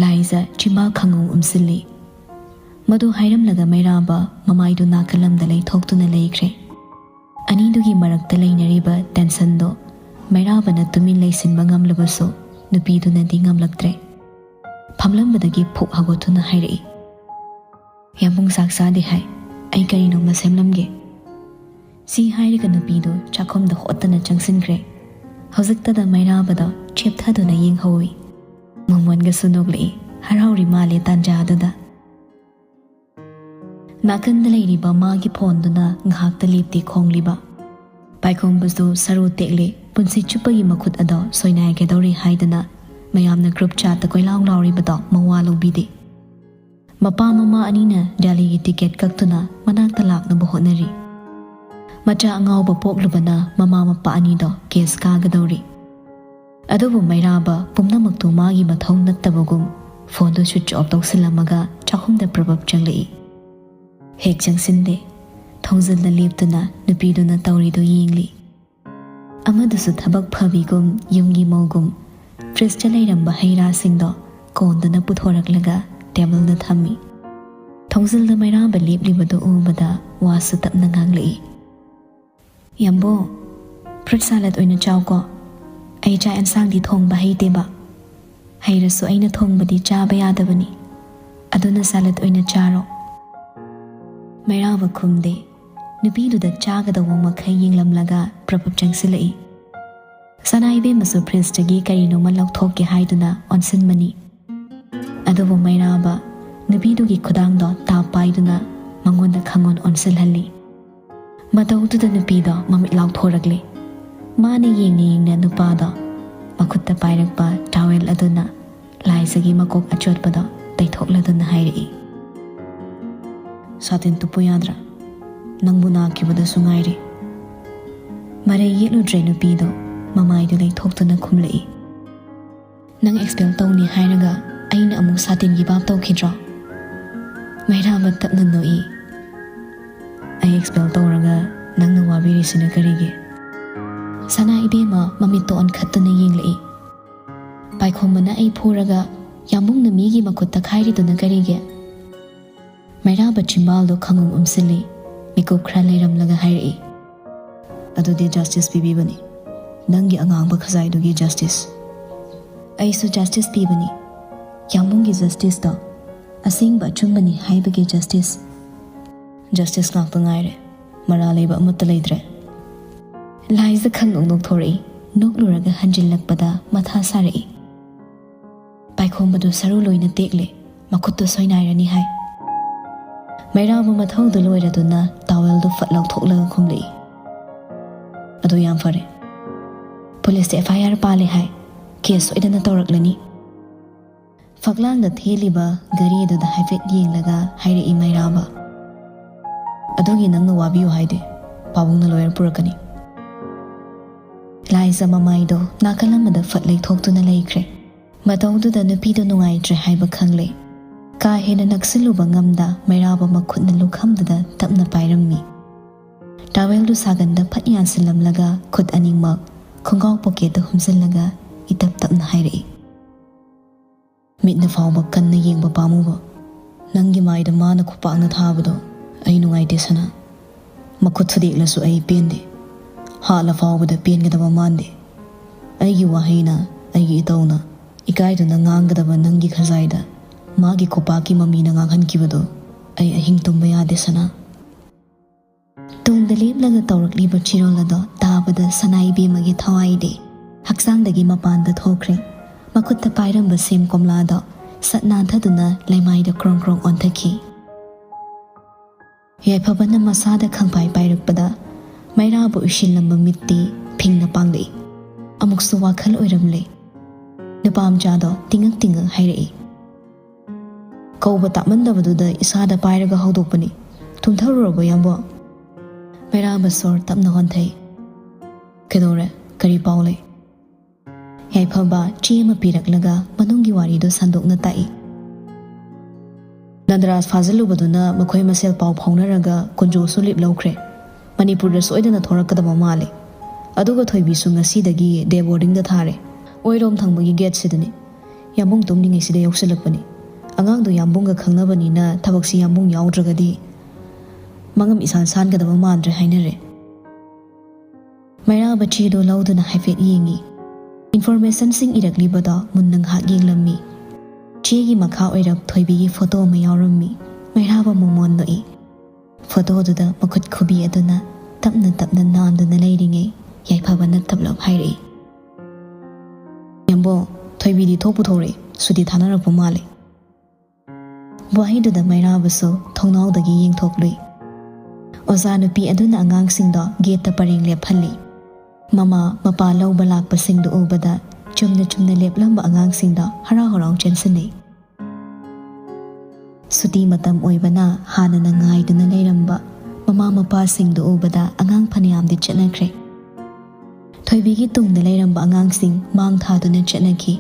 ꯂꯥꯏꯖ ꯆꯤꯝꯕꯥꯜ ꯈꯪꯉꯧ ꯎꯝꯁꯤꯜꯂꯤ꯫ ꯃꯗꯨ ꯍꯥꯏꯔꯝꯂꯒ ꯃꯩꯔꯥꯕ ꯃꯃꯥꯏꯗꯨ ꯅꯥꯀꯜꯂꯝꯗ ꯂꯩꯊꯣꯛꯇꯨꯅ ꯂꯩꯈ꯭ꯔꯦ꯫ ꯑꯅꯤꯗꯨꯒꯤ ꯃꯔꯛꯇ ꯂꯩꯅꯔꯤꯕ ꯇꯦꯟꯁꯟꯗꯣ ꯃꯩꯔꯥꯕꯅ ꯇꯨꯃꯤꯟ ꯂꯩꯁꯤꯟꯕ ꯉꯝꯂꯕꯁꯨ ꯅꯨꯄꯤꯗꯨꯅꯗꯤ ꯉꯝꯂꯛꯇ꯭ꯔꯦ꯫ ꯐꯝꯂꯝꯕꯗꯒꯤ ꯐꯨꯛ ꯍꯧꯒꯠꯇꯨꯅ ꯍꯥꯏꯔꯛꯏ, "ꯌꯥꯝꯕꯨꯡ ꯆꯥꯛ ꯆꯥꯗꯦ ꯍꯥꯏ꯫ ꯑꯩ ꯀꯔꯤꯅꯣꯝꯃ ꯁꯦꯝꯂꯝꯒꯦ꯫" ꯁꯤ ꯍꯥꯏꯔꯒ ꯅꯨꯄꯤꯗꯨ ꯆꯥꯛꯈꯨꯝꯗ ꯍꯣꯠꯇꯅ ꯆꯪꯁꯤꯟꯈ꯭ꯔꯦ꯫ ꯍꯧꯖꯤꯛꯇꯗ ꯃꯩꯔꯥꯕꯗꯣ ꯆꯦꯞꯊꯗꯨꯅ ꯌꯦꯡꯍꯧꯏ꯫ ꯃꯃꯣꯟꯒꯁꯨ ꯅꯣꯛꯂꯛꯏ, ꯍꯔꯥꯎꯔꯤ ꯃꯥꯜꯂꯦ ꯇꯥꯟꯖꯥꯗꯨꯗ꯫ ꯅꯥꯀꯟꯗ ꯂꯩꯔꯤꯕ ꯃꯥꯒꯤ ꯐꯣꯟꯗꯨꯅ ꯉꯥꯏꯍꯥꯛꯇ ꯂꯦꯞꯇꯦ ꯈꯣꯡꯂꯤꯕ꯫ ꯄꯥꯏꯈꯣꯝꯕꯁꯨ ꯁꯔꯨ ꯇꯦꯛꯂꯦ, ꯄꯨꯟꯁꯤ ꯆꯨꯞꯄꯒꯤ ꯃꯈꯨꯠ ꯑꯗꯣ ꯁꯣꯏꯅꯥꯏꯒꯗꯧꯔꯦ ꯍꯥꯏꯗꯨꯅ ꯃꯌꯥꯝꯅ ꯒ꯭ꯔꯨꯞ ꯆꯥꯠꯇ ꯀꯣꯏꯂꯥꯎ ꯂꯥꯎꯔꯤꯕꯗꯣ ꯃꯋꯥ ꯂꯧꯕꯤꯗꯦ꯫ ꯃꯄꯥ ꯃꯃꯥ ꯑꯅꯤꯅ ꯗꯦꯜꯂꯤꯒꯤ ꯇꯤꯀꯦꯠ ꯀꯛꯇꯨꯅ ꯃꯅꯥꯛꯇ ꯂꯥꯛꯅꯕ ꯍꯣꯠꯅꯔꯤ꯫ ꯃꯆꯥ ꯑꯉꯥꯎꯕ ꯄꯣꯛꯂꯨꯕꯅ ꯃꯃꯥ ꯃꯄꯥ ꯑꯅꯤꯗꯣ ꯀꯦꯁ ꯀꯥꯒꯗꯧꯔꯤ꯫ ꯑꯗꯨꯕꯨ ꯃꯩꯔꯥꯕ ꯄꯨꯝꯅꯃꯛꯇꯨ ꯃꯥꯒꯤ ꯃꯊꯧ ꯅꯠꯇꯕꯒꯨꯝ ꯐꯣꯟꯗꯨ ꯁ꯭ꯋꯤꯆ ꯑꯣꯐ ꯇꯧꯁꯤꯜꯂꯝꯃꯒ ꯆꯥꯛꯈꯨꯝꯗ ꯄ꯭ꯔꯕꯞ ꯆꯪꯂꯛꯏ꯫ ꯍꯦꯛ ꯆꯪꯁꯤꯟꯗꯦ, ꯊꯣꯡꯖꯤꯜꯗ ꯂꯦꯞꯇꯨꯅ ꯅꯨꯄꯤꯗꯨꯅ ꯇꯧꯔꯤꯗꯨ ꯌꯦꯡꯂꯤ꯫ ꯑꯃꯗꯨꯁꯨ ꯊꯕꯛ ꯐꯕꯤꯒꯨꯝ ꯌꯨꯝꯒꯤ ꯃꯧꯒꯨꯝ ꯐ꯭ꯔꯤꯖꯇ ꯂꯩꯔꯝꯕ ꯍꯩ ꯔꯥꯁꯤꯡꯗꯣ ꯀꯣꯟꯗꯨꯅ ꯄꯨꯊꯣꯔꯛꯂꯒ ꯇꯦꯕꯜꯗ ꯊꯝꯃꯤ꯫ ꯊꯣꯡꯖꯤꯜꯗ ꯃꯩꯔꯥꯕ ꯂꯦꯞꯂꯤꯕꯗꯨ ꯎꯕꯗ ꯋꯥꯁꯨ ꯇꯞꯅ ꯉꯥꯡꯂꯛꯏ꯫ "ꯌꯥꯝꯕꯣ, ꯐ꯭ꯔꯨꯠ ꯁꯥꯂꯠ ꯑꯣꯏꯅ ꯆꯥꯎꯀꯣ꯫ ꯑꯩ ꯆꯥꯛ ꯑꯦꯟꯁꯥꯡꯗꯤ ꯊꯣꯡꯕ ꯍꯩꯇꯦꯕ꯫ ꯍꯩꯔꯁꯨ ꯑꯩꯅ ꯊꯣꯡꯕꯗꯤ ꯆꯥꯕ ꯌꯥꯗꯕꯅꯤ꯫ ꯑꯗꯨꯅ ꯁꯥꯂꯠ ꯑꯣꯏꯅ ꯆꯥꯔꯣ꯫" ꯃꯩꯔꯥꯕ ꯈꯨꯝꯗꯦ꯫ ꯅꯨꯄꯤꯗꯨꯗ ꯆꯥꯒꯗꯧꯕ ꯃꯈꯩ ꯌꯦꯡꯂꯝꯂꯒ ꯄ꯭ꯔꯕꯞ ꯆꯪꯁꯤꯜꯂꯛꯏ꯫ ꯁꯅꯥ ꯏꯕꯦꯝꯃꯁꯨ ꯐ꯭ꯔꯤꯖꯇꯒꯤ ꯀꯔꯤꯅꯣꯃ ꯂꯧꯊꯣꯛꯀꯦ ꯍꯥꯏꯗꯨꯅ ꯑꯣꯟꯁꯤꯟꯕꯅꯤ꯫ ꯑꯗꯨꯕꯨ ꯃꯩꯔꯥꯕ ꯅꯨꯄꯤꯗꯨꯒꯤ ꯈꯨꯗꯥꯡꯗꯣ ꯇꯥꯞ ꯄꯥꯏꯗꯨꯅ ꯃꯉꯣꯟꯗ ꯈꯪꯑꯣꯟ ꯑꯣꯟꯁꯤꯜꯍꯜꯂꯤ꯫ ꯃꯇꯧꯗꯨꯗ ꯅꯨꯄꯤꯗꯣ ꯃꯃꯤꯠ ꯂꯥꯎꯊꯣꯔꯛꯂꯦ꯫ ꯃꯥꯅ ꯌꯦꯡꯅ ꯌꯦꯡꯅ ꯅꯨꯄꯥꯗꯣ ꯃꯈꯨꯠꯇ ꯄꯥꯏꯔꯛꯄ ꯇꯥꯋꯦꯜ ꯑꯗꯨꯅ ꯂꯥꯏꯖꯒꯤ ꯃꯀꯣꯛ ꯑꯆꯣꯠꯄꯗꯣ ꯇꯩꯊꯣꯛꯂꯗꯨꯅ ꯍꯥꯏꯔꯛꯏ, "ꯁꯥꯇꯤꯟ ꯇꯨꯞꯄꯨ ꯌꯥꯗ꯭ꯔꯥ? ꯅꯪꯕꯨ ꯅꯥꯈꯤꯕꯗꯁꯨ ꯉꯥꯏꯔꯦ꯫" ꯃꯔꯩ ꯌꯦꯠꯂꯨꯗ꯭ꯔꯦ ꯅꯨꯄꯤꯗꯣ꯫ ꯃꯃꯥꯏꯗꯨ ꯂꯩꯊꯣꯛꯇꯨꯅ ꯈꯨꯝꯂꯛꯏ꯫ "ꯅꯪ ꯑꯦꯛꯁꯄꯦꯜ ꯇꯧꯅꯤ ꯍꯥꯏꯔꯒ ꯑꯩꯅ ꯑꯃꯨꯛ ꯁꯥꯇꯤꯟꯒꯤ ꯚꯥꯞ ꯇꯧꯈꯤꯗ꯭ꯔꯣ?" ꯃꯩꯔꯥꯕ ꯇꯞꯅ ꯅꯣꯛꯏ꯫ "ꯑꯩ ꯑꯦꯛꯁꯄꯦꯜ ꯇꯧꯔꯒ ꯅꯪꯅ ꯋꯥꯕꯤꯔꯤꯁꯤꯅ ꯀꯔꯤꯒꯤ?" ꯁꯅꯥ ꯏꯕꯦꯝꯃ ꯃꯃꯤꯠꯇꯣ ꯑꯣꯟꯈꯠꯇꯨꯅ ꯌꯦꯡꯂꯛꯏ꯫ "ꯄꯥꯏꯈꯣꯝꯕꯅ ꯑꯩ ꯐꯨꯔꯒ ꯌꯥꯝꯕꯨꯡꯅ ꯃꯤꯒꯤ ꯃꯈꯨꯠꯇ ꯈꯥꯏꯔꯤꯗꯨꯅ ꯀꯔꯤꯒꯤ?" ꯃꯩꯔꯥꯕ ꯆꯤꯝꯕꯥꯜꯗꯣ ꯈꯪꯎꯝ ꯎꯝꯁꯤꯜꯂꯤ꯫ ꯃꯤꯀꯨꯞ ꯈꯔ ꯂꯩꯔꯝꯂꯒ ꯍꯥꯏꯔꯛꯏ, "ꯑꯗꯨꯗꯤ ꯖꯁꯇꯤꯁ ꯄꯤꯕꯤꯕꯅꯤ꯫ ꯅꯪꯒꯤ ꯑꯉꯥꯡꯕ ꯈꯖꯥꯏꯗꯨꯒꯤ ꯖꯁꯇꯤꯁ꯫ ꯑꯩꯁꯨ ꯖꯁꯇꯤꯁ ꯄꯤꯕꯅꯤ꯫ ꯌꯥꯝꯕꯨꯡꯒꯤ ꯖꯁꯇꯤꯁꯇꯣ ꯑꯁꯦꯡꯕ ꯑꯆꯨꯝꯕꯅꯤ ꯍꯥꯏꯕꯒꯤ ꯖꯁꯇꯤꯁ꯫ ꯖꯁꯇꯤꯁ ꯉꯥꯛꯇ ꯉꯥꯏꯔꯦ꯫ ꯃꯔꯥ ꯂꯩꯕ ꯑꯃꯠꯇ ꯂꯩꯇ꯭ꯔꯦ꯫" ꯂꯥꯏꯖ ꯈꯪꯅꯣꯛ ꯅꯣꯛꯊꯣꯔꯛꯏ꯫ ꯅꯣꯛꯂꯨꯔꯒ ꯍꯟꯖꯤꯜꯂꯛꯄꯗ ꯃꯊꯥ ꯁꯥꯔꯛꯏ꯫ "ꯄꯥꯏꯈꯣꯝꯕꯗꯨ ꯁꯔꯨ ꯂꯣꯏꯅ ꯇꯦꯛꯂꯦ, ꯃꯈꯨꯠꯇꯨ ꯁꯣꯏꯅꯥꯏꯔꯅꯤ ꯍꯥꯏ꯫" ꯃꯩꯔꯥꯕ ꯃꯊꯧꯗꯨ ꯂꯣꯏꯔꯗꯨꯅ ꯇꯥꯋꯦꯜꯗꯨ ꯐꯠ ꯂꯧꯊꯣꯛꯂꯒ ꯈꯨꯝꯂꯛꯏ, "ꯑꯗꯨ ꯌꯥꯝ ꯐꯔꯦ꯫ ꯄꯨꯂꯤꯁꯇ ꯑꯦꯐ ꯑꯥꯏ ꯑꯥꯔ ꯄꯥꯜꯂꯦ ꯍꯥꯏ꯫ ꯀꯦꯁ ꯁꯣꯏꯗꯅ ꯇꯧꯔꯛꯂꯅꯤ꯫" ꯐꯛꯂꯥꯡꯗ ꯊꯦꯜꯂꯤꯕ ꯘꯔꯤ ꯑꯗꯨꯗ ꯍꯥꯏꯐꯦꯠ ꯌꯦꯡꯂꯒ ꯍꯥꯏꯔꯛꯏ ꯃꯩꯔꯥꯕ, "ꯑꯗꯨꯒꯤ ꯅꯪꯅ ꯋꯥꯕꯤꯌꯨ ꯍꯥꯏꯗꯦ, ꯄꯥꯕꯨꯡꯅ ꯂꯣꯌꯔ ꯄꯨꯔꯛꯀꯅꯤ꯫" ꯂꯥꯏꯖ ꯃꯃꯥꯏꯗꯣ ꯅꯥꯀꯜ ꯑꯃꯗ ꯐꯠ ꯂꯩꯊꯣꯛꯇꯨꯅ ꯂꯩꯈ꯭ꯔꯦ꯫ ꯃꯇꯧꯗꯨꯗ ꯅꯨꯄꯤꯗꯣ ꯅꯨꯡꯉꯥꯏꯇ꯭ꯔꯦ ꯍꯥꯏꯕ ꯈꯪꯂꯦ꯫ ꯀꯥ ꯍꯦꯟꯅ ꯅꯛꯁꯤꯜꯂꯨꯕ ꯉꯝꯗ ꯃꯩꯔꯥꯕ ꯃꯈꯨꯠꯅ ꯂꯨꯈꯝꯗꯨꯗ ꯇꯞꯅ ꯄꯥꯏꯔꯝꯃꯤ꯫ ꯇꯥꯋꯦꯜꯗꯨ ꯁꯥꯒꯟꯗ ꯐꯠ ꯌꯥꯟꯁꯤꯜꯂꯝꯂꯒ ꯈꯨꯠ ꯑꯅꯤꯃꯛ ꯈꯣꯡꯒꯥꯎ ꯄꯣꯀꯦꯠꯇ ꯍꯨꯝꯖꯤꯜꯂꯒ ꯏꯇꯞ ꯇꯞꯅ ꯍꯥꯏꯔꯛꯏ, "ꯃꯤꯠꯅ ꯐꯥꯎꯕ ꯀꯟꯅ ꯌꯦꯡꯕ ꯄꯥꯝꯃꯨꯕ꯫ ꯅꯪꯒꯤ ꯃꯥꯏꯗ ꯃꯥꯅ ꯈꯨꯄꯥꯛꯅ ꯊꯥꯕꯗꯣ ꯑꯩ ꯅꯨꯡꯉꯥꯏꯇꯦ ꯁꯅꯥ꯫ ꯃꯈꯨꯠ ꯊꯨꯗꯦꯛꯂꯁꯨ ꯑꯩ ꯄꯦꯟꯗꯦ꯫ ꯍꯥꯠꯂ ꯐꯥꯎꯕꯗ ꯄꯦꯟꯒꯗꯕ ꯃꯥꯟꯗꯦ꯫ ꯑꯩꯒꯤ ꯋꯥꯍꯩꯅ, ꯑꯩꯒꯤ ꯏꯇꯧꯅ ꯏꯀꯥꯏꯗꯨꯅ ꯉꯥꯡꯒꯗꯕ ꯅꯪꯒꯤ ꯈꯖꯥꯏꯗ ꯃꯥꯒꯤ ꯈꯨꯄꯥꯛꯀꯤ ꯃꯃꯤꯅ ꯉꯥꯡꯍꯟꯈꯤꯕꯗꯣ ꯑꯩ ꯑꯍꯤꯡ ꯇꯨꯝꯕ ꯌꯥꯗꯦ ꯁꯅꯥ꯫" ꯇꯨꯡꯗ ꯂꯦꯞꯂꯒ ꯇꯧꯔꯛꯂꯤꯕ ꯆꯤꯔꯣꯜ ꯑꯗꯣ ꯇꯥꯕꯗ ꯁꯅꯥ ꯏꯕꯦꯝꯃꯒꯤ ꯊꯋꯥꯏꯗꯤ ꯍꯛꯆꯥꯡꯗꯒꯤ ꯃꯄꯥꯟꯗ ꯊꯣꯛꯈ꯭ꯔꯦ꯫ ꯃꯈꯨꯠꯇ ꯄꯥꯏꯔꯝꯕ ꯁꯦꯝ ꯀꯣꯝꯂꯥꯗꯣ ꯁꯠ ꯅꯥꯟꯊꯗꯨꯅ ꯂꯩꯃꯥꯏꯗ ꯀ꯭ꯔꯣꯡ ꯀ꯭ꯔꯣꯡ ꯑꯣꯟꯊꯈꯤ꯫ ꯌꯥꯏꯐꯕꯅ ꯃꯁꯥꯗ ꯈꯪꯄꯥꯏ ꯄꯥꯏꯔꯛꯄꯗ ꯃꯩꯔꯥꯕꯨ ꯎꯏꯁꯤꯜꯂꯝꯕ ꯃꯤꯠꯇꯤ ꯐꯤꯡꯅ ꯄꯥꯡꯂꯛꯏ꯫ ꯑꯃꯨꯛꯁꯨ ꯋꯥꯈꯜ ꯑꯣꯏꯔꯝꯂꯦ꯫ ꯅꯨꯄꯥ ꯃꯆꯥꯗꯣ ꯇꯤꯡꯉꯛ ꯇꯤꯡꯉꯛ ꯍꯥꯏꯔꯛꯏ, "ꯀꯧꯕ ꯇꯥꯃꯟꯗꯕꯗꯨꯗ ꯏꯁꯥꯗ ꯄꯥꯏꯔꯒ ꯍꯧꯗꯣꯛꯄꯅꯤ꯫ ꯇꯨꯝꯊꯔꯨꯔꯕꯣ, ꯌꯥꯝꯕꯣ?" ꯃꯩꯔꯥꯕ ꯁꯣꯔ ꯇꯞꯅ ꯍꯣꯟꯊꯩ꯫ "ꯀꯩꯗꯧꯔꯦ? "ꯀꯔꯤ ꯄꯥꯎ ꯂꯩ?" ꯌꯥꯏꯐꯕ ꯆꯦ ꯑꯃ ꯄꯤꯔꯛꯂꯒ ꯃꯅꯨꯡꯒꯤ ꯋꯥꯔꯤꯗꯨ ꯁꯟꯗꯣꯛꯅ ꯇꯥꯛꯏ꯫ "ꯅꯟꯗꯔꯥꯖ ꯐꯥꯖꯤꯜꯂꯨꯕꯗꯨꯅ ꯃꯈꯣꯏ ꯃꯁꯦꯜ ꯄꯥꯎ ꯐꯥꯎꯅꯔꯒ ꯀꯨꯟꯖꯣꯁꯨ ꯂꯤꯞ ꯂꯧꯈ꯭ꯔꯦ꯫ ꯃꯅꯤꯄꯨꯔꯗ ꯁꯣꯏꯗꯅ ꯊꯣꯔꯛꯀꯗꯕ ꯃꯥꯜꯂꯤ꯫ ꯑꯗꯨꯒ ꯊꯣꯏꯕꯤꯁꯨ ꯉꯁꯤꯗꯒꯤ ꯗꯦ ꯕꯣꯔꯗꯤꯡꯗ ꯊꯥꯔꯦ꯫ ꯑꯣꯏꯔꯣꯝ ꯊꯪꯕꯒꯤ ꯒꯦꯠꯁꯤꯗꯅꯤ꯫ ꯌꯥꯝꯕꯨꯡ ꯇꯨꯝꯂꯤꯉꯩꯁꯤꯗ ꯌꯧꯁꯤꯜꯂꯛꯄꯅꯤ꯫ ꯑꯉꯥꯡꯗꯣ ꯌꯥꯝꯕꯨꯡꯒ ꯈꯪꯅꯕꯅꯤꯅ ꯊꯕꯛꯁꯤ ꯌꯥꯝꯕꯨꯡ ꯌꯥꯎꯗ꯭ꯔꯒꯗꯤ ꯃꯉꯝ ꯏꯁꯥꯟ ꯁꯥꯟꯒꯗꯕ ꯃꯥꯟꯗ꯭ꯔꯦ" ꯍꯥꯏꯅꯔꯦ꯫ ꯃꯩꯔꯥꯕ ꯆꯦꯗꯣ ꯂꯧꯗꯨꯅ ꯍꯥꯏꯐꯦꯠ ꯌꯦꯡꯉꯤ꯫ ꯏꯟꯐꯣꯔꯃꯦꯁꯟꯁꯤꯡ ꯏꯔꯛꯂꯤꯕꯗꯣ ꯃꯨꯟꯅ ꯉꯥꯏꯍꯥꯛ ꯌꯦꯡꯂꯝꯃꯤ꯫ ꯆꯦꯒꯤ ꯃꯈꯥ ꯑꯣꯏꯔꯞ ꯊꯣꯏꯕꯤꯒꯤ ꯐꯣꯇꯣ ꯑꯃ ꯌꯥꯎꯔꯝꯃꯤ꯫ ꯃꯩꯔꯥꯕ ꯃꯣꯃꯣꯟ ꯅꯣꯛꯏ꯫ ꯐꯣꯇꯣꯗꯨꯗ ꯃꯈꯨꯠ ꯈꯨꯕꯤ ꯑꯗꯨꯅ ꯇꯞꯅ ꯇꯞꯅ ꯅꯥꯟꯗꯨꯅ ꯂꯩꯔꯤꯉꯩ ꯌꯥꯏꯐꯕꯅ ꯇꯞꯂꯞ ꯍꯥꯏꯔꯛꯏ, "ꯌꯥꯝꯕꯣ, ꯊꯣꯏꯕꯤꯗꯤ ꯊꯣꯛꯄꯨ ꯊꯣꯛꯂꯛꯏ, ꯁꯨꯇꯤ ꯊꯥꯅꯔꯛꯄ ꯃꯥꯜꯂꯤ"꯫ ꯋꯥꯍꯩꯗꯨꯗ ꯃꯩꯔꯥꯕꯁꯨ ꯊꯣꯡꯅꯥꯎꯗꯒꯤ ꯌꯦꯡꯊꯣꯛꯂꯨꯏ꯫ ꯑꯣꯖꯥ ꯅꯨꯄꯤ ꯑꯗꯨꯅ ꯑꯉꯥꯡꯁꯤꯡꯗꯣ ꯒꯦꯠꯇ ꯄꯔꯦꯡ ꯂꯦꯞꯍꯜꯂꯤ꯫ ꯃꯃꯥ ꯃꯄꯥ ꯂꯧꯕ ꯂꯥꯛꯄꯁꯤꯡꯗꯨ ꯎꯕꯗ ꯆꯨꯝꯅ ꯆꯨꯝꯅ ꯂꯦꯞꯂꯝꯕ ꯑꯉꯥꯡꯁꯤꯡꯗꯣ ꯍꯔꯥꯎ ꯍꯔꯥꯎ ꯆꯦꯟꯁꯤꯟꯅꯩ꯫ ꯁꯨꯇꯤ ꯃꯇꯝ ꯑꯣꯏꯕꯅ ꯍꯥꯟꯅꯅ ꯉꯥꯏꯗꯨꯅ ꯂꯩꯔꯝꯕ ꯃꯃꯥ ꯃꯄꯥꯁꯤꯡꯗꯨ ꯎꯕꯗ ꯑꯉꯥꯡ ꯐꯅꯌꯥꯝꯗꯤ ꯆꯠꯅꯈ꯭ꯔꯦ꯫ ꯊꯣꯏꯕꯤꯒꯤ ꯇꯨꯡꯗ ꯂꯩꯔꯝꯕ ꯑꯉꯥꯡꯁꯤꯡ ꯃꯥꯡ ꯊꯥꯗꯨꯅ ꯆꯠꯅꯈꯤ꯫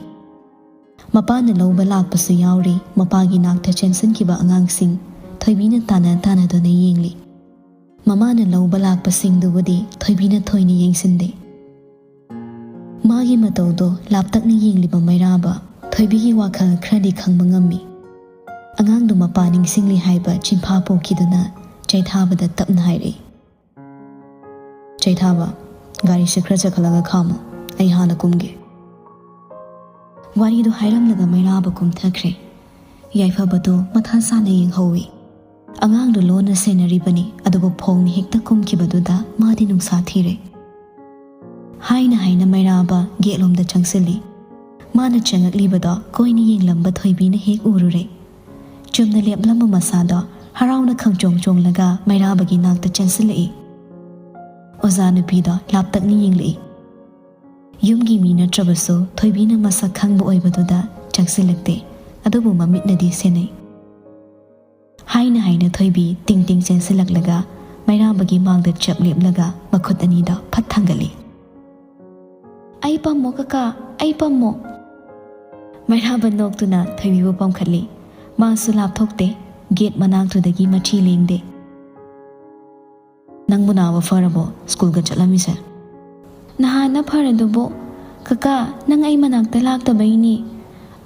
ꯃꯄꯥꯅ ꯂꯧꯕ ꯂꯥꯛꯄꯁꯨ ꯌꯥꯎꯔꯤ꯫ ꯃꯄꯥꯒꯤ ꯅꯥꯛꯇ ꯆꯦꯟꯁꯤꯟꯈꯤꯕ ꯑꯉꯥꯡꯁꯤꯡ ꯊꯣꯏꯕꯤꯅ ꯇꯥꯟꯅ ꯇꯥꯟꯅꯗꯨꯅ ꯌꯦꯡꯂꯤ꯫ ꯃꯃꯥꯅ ꯂꯧꯕ ꯂꯥꯛꯄꯁꯤꯡꯗꯨꯕꯨꯗꯤ ꯊꯣꯏꯕꯤꯅ ꯊꯣꯏꯅ ꯌꯦꯡꯁꯤꯟꯗꯦ꯫ ꯃꯥꯒꯤ ꯃꯇꯧꯗꯣ ꯂꯥꯞꯇꯛꯅ ꯌꯦꯡꯂꯤꯕ ꯃꯩꯔꯥꯕ ꯊꯣꯏꯕꯤꯒꯤ ꯋꯥꯈꯜ ꯈꯔꯗꯤ ꯈꯪꯕ ꯉꯝꯃꯤ꯫ ꯑꯉꯥꯡꯗꯨ ꯃꯄꯥ ꯅꯤꯡꯁꯤꯡꯂꯤ ꯍꯥꯏꯕ ꯆꯤꯟꯐꯥ ꯄꯣꯛꯈꯤꯗꯨꯅ ꯆꯩꯊꯥꯕꯗ ꯇꯞꯅ ꯍꯥꯏꯔꯛꯏ, "ꯆꯩꯊꯥꯕ, ꯒꯥꯔꯤꯁꯦ ꯈꯔ ꯆꯠꯈꯠꯂꯒ ꯈꯥꯝꯃꯨ, ꯑꯩ ꯍꯥꯟꯅ ꯀꯨꯝꯒꯦ"꯫ ꯋꯥꯔꯤꯗꯨ ꯍꯥꯏꯔꯝꯂꯒ ꯃꯩꯔꯥꯕ ꯀꯨꯝꯊꯈ꯭ꯔꯦ꯫ ꯌꯥꯏꯐꯕꯗꯨ ꯃꯊꯥ ꯁꯥꯅ ꯌꯦꯡꯍꯧꯏ꯫ ꯑꯉꯥꯡꯗꯨ ꯂꯣꯟꯅ ꯁꯦꯟꯅꯔꯤꯕꯅꯤ, ꯑꯗꯨꯕꯨ ꯐꯣꯡꯅ ꯍꯦꯛꯇ ꯀꯨꯝꯈꯤꯕꯗꯨꯗ ꯃꯥꯗꯤ ꯅꯨꯡꯁꯥ ꯊꯤꯔꯦ꯫ ꯍꯥꯏꯅ ꯍꯥꯏꯅ ꯃꯩꯔꯥꯕ ꯒꯦꯠꯂꯣꯝꯗ ꯆꯪꯁꯤꯜꯂꯤ꯫ ꯃꯥꯅ ꯆꯪꯉꯛꯂꯤꯕꯗꯣ ꯀꯣꯏꯅ ꯌꯦꯡꯂꯝꯕ ꯊꯣꯏꯕꯤꯅ ꯍꯦꯛ ꯎꯔꯨꯔꯦ꯫ ꯆꯨꯝꯅ ꯂꯦꯞꯂꯝꯕ ꯃꯁꯥꯗꯣ ꯍꯔꯥꯎꯅ ꯈꯪꯆꯣꯡ ꯆꯣꯡꯂꯒ ꯃꯩꯔꯥꯕꯒꯤ ꯅꯥꯛꯇ ꯆꯦꯟꯁꯤꯜꯂꯛꯏ꯫ ꯑꯣꯖꯥ ꯅꯨꯄꯤꯗꯣ ꯂꯥꯞꯇꯛꯅ ꯌꯦꯡꯂꯛꯏ꯫ ꯌꯨꯝꯒꯤ ꯃꯤ ꯅꯠꯇ꯭ꯔꯕꯁꯨ ꯊꯣꯏꯕꯤꯅ ꯃꯁꯛ ꯈꯪꯕ ꯑꯣꯏꯕꯗꯨꯗ ꯆꯪꯁꯤꯜꯂꯛꯇꯦ, ꯑꯗꯨꯕꯨ ꯃꯃꯤꯠꯅꯗꯤ ꯁꯦꯟꯅꯩ꯫ ꯍꯥꯏꯅ ꯍꯥꯏꯅ ꯊꯣꯏꯕꯤ ꯇꯤꯡ ꯇꯤꯡ ꯆꯦꯟꯁꯤꯜꯂꯛꯂꯒ ꯃꯩꯔꯥꯕꯒꯤ ꯃꯥꯡꯗ ꯆꯞ ꯂꯦꯞꯂꯒ ꯃꯈꯨꯠ ꯑꯅꯤꯗꯣ ꯐꯠ ꯊꯥꯡꯒꯠꯂꯤ꯫ "ꯑꯩ ꯄꯝꯃꯣ ꯀꯀꯥ, ꯑꯩ ꯄꯝꯃꯣ"꯫ ꯃꯩꯔꯥꯕ ꯅꯣꯛꯇꯨꯅ ꯊꯣꯏꯕꯤꯕꯨ ꯄꯝꯈꯠꯂꯤ꯫ ꯃꯥꯁꯨ ꯂꯥꯞꯊꯣꯛꯇꯦ, ꯒꯦꯠ ꯃꯅꯥꯛꯇꯨꯗꯒꯤ ꯃꯆꯤ ꯂꯦꯡꯗꯦ꯫ "ꯅꯪꯕꯨ ꯅꯥꯕ ꯐꯔꯕꯣ? ꯁ꯭ꯀꯨꯜꯒ ꯆꯠꯂꯝꯃꯤꯁꯦ?" "ꯅꯍꯥꯟꯅ ꯐꯔꯗꯨꯕꯨ꯫ ꯀꯀꯥ, ꯅꯪ ꯑꯩ ꯃꯅꯥꯛꯇ ꯂꯥꯛꯇꯕꯩꯅꯤ꯫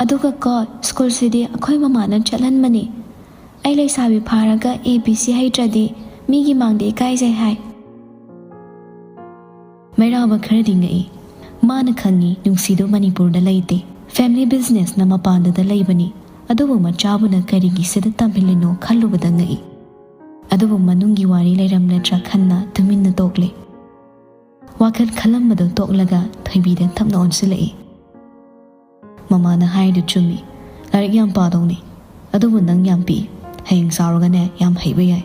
ꯑꯗꯨꯒ ꯀꯣ, ꯁ꯭ꯀꯨꯜꯁꯤꯗꯤ ꯑꯩꯈꯣꯏ ꯃꯃꯥꯅ ꯆꯠꯍꯟꯕꯅꯤ꯫ ꯑꯩ ꯂꯩꯁꯥꯕꯤ ꯐꯥꯔꯒ A B C ꯍꯩꯇ꯭ꯔꯗꯤ ꯃꯤꯒꯤ ꯃꯥꯡꯗ ꯏꯀꯥꯏꯖꯩ ꯍꯥꯏ"꯫ ꯃꯩꯔꯥꯕ ꯈꯔꯗꯤ ꯉꯛꯏ꯫ ꯃꯥꯅ ꯈꯪꯉꯤ ꯅꯨꯡꯁꯤꯗꯨ ꯃꯅꯤꯄꯨꯔꯗ ꯂꯩꯇꯦ, family businessꯅ ꯃꯄꯥꯟꯗꯗ ꯂꯩꯕꯅꯤ꯫ ꯑꯗꯨꯕꯨ ꯃꯆꯥꯕꯨꯅ ꯀꯔꯤꯒꯤ ꯁꯤꯗ ꯇꯝꯍꯜꯂꯤꯅꯣ ꯈꯜꯂꯨꯕꯗ ꯉꯛꯏ꯫ ꯑꯗꯨꯕꯨ ꯃꯅꯨꯡꯒꯤ ꯋꯥꯔꯤ ꯂꯩꯔꯝꯂꯗ꯭ꯔꯥ ꯈꯟꯅ ꯇꯨꯃꯤꯟꯅ ꯇꯣꯛꯂꯦ꯫ ꯋꯥꯈꯜ ꯈꯜꯂꯝꯕꯗꯨ ꯇꯣꯛꯂꯒ ꯊꯣꯏꯕꯤꯗ ꯇꯞꯅ ꯑꯣꯟꯁꯤꯜꯂꯛꯏ꯫ "ꯃꯃꯥꯅ ꯍꯥꯏꯗꯨ ꯆꯨꯝꯃꯤ꯫ ꯂꯥꯏꯔꯤꯛ ꯌꯥꯝ ꯄꯥꯗꯧꯅꯤ꯫ ꯑꯗꯨꯕꯨ ꯅꯪ ꯌꯥꯝ ꯄꯤꯛꯏ꯫ ꯍꯌꯦꯡ ꯆꯥꯎꯔꯒꯅꯦ ꯌꯥꯝ ꯍꯩꯕ ꯌꯥꯏ꯫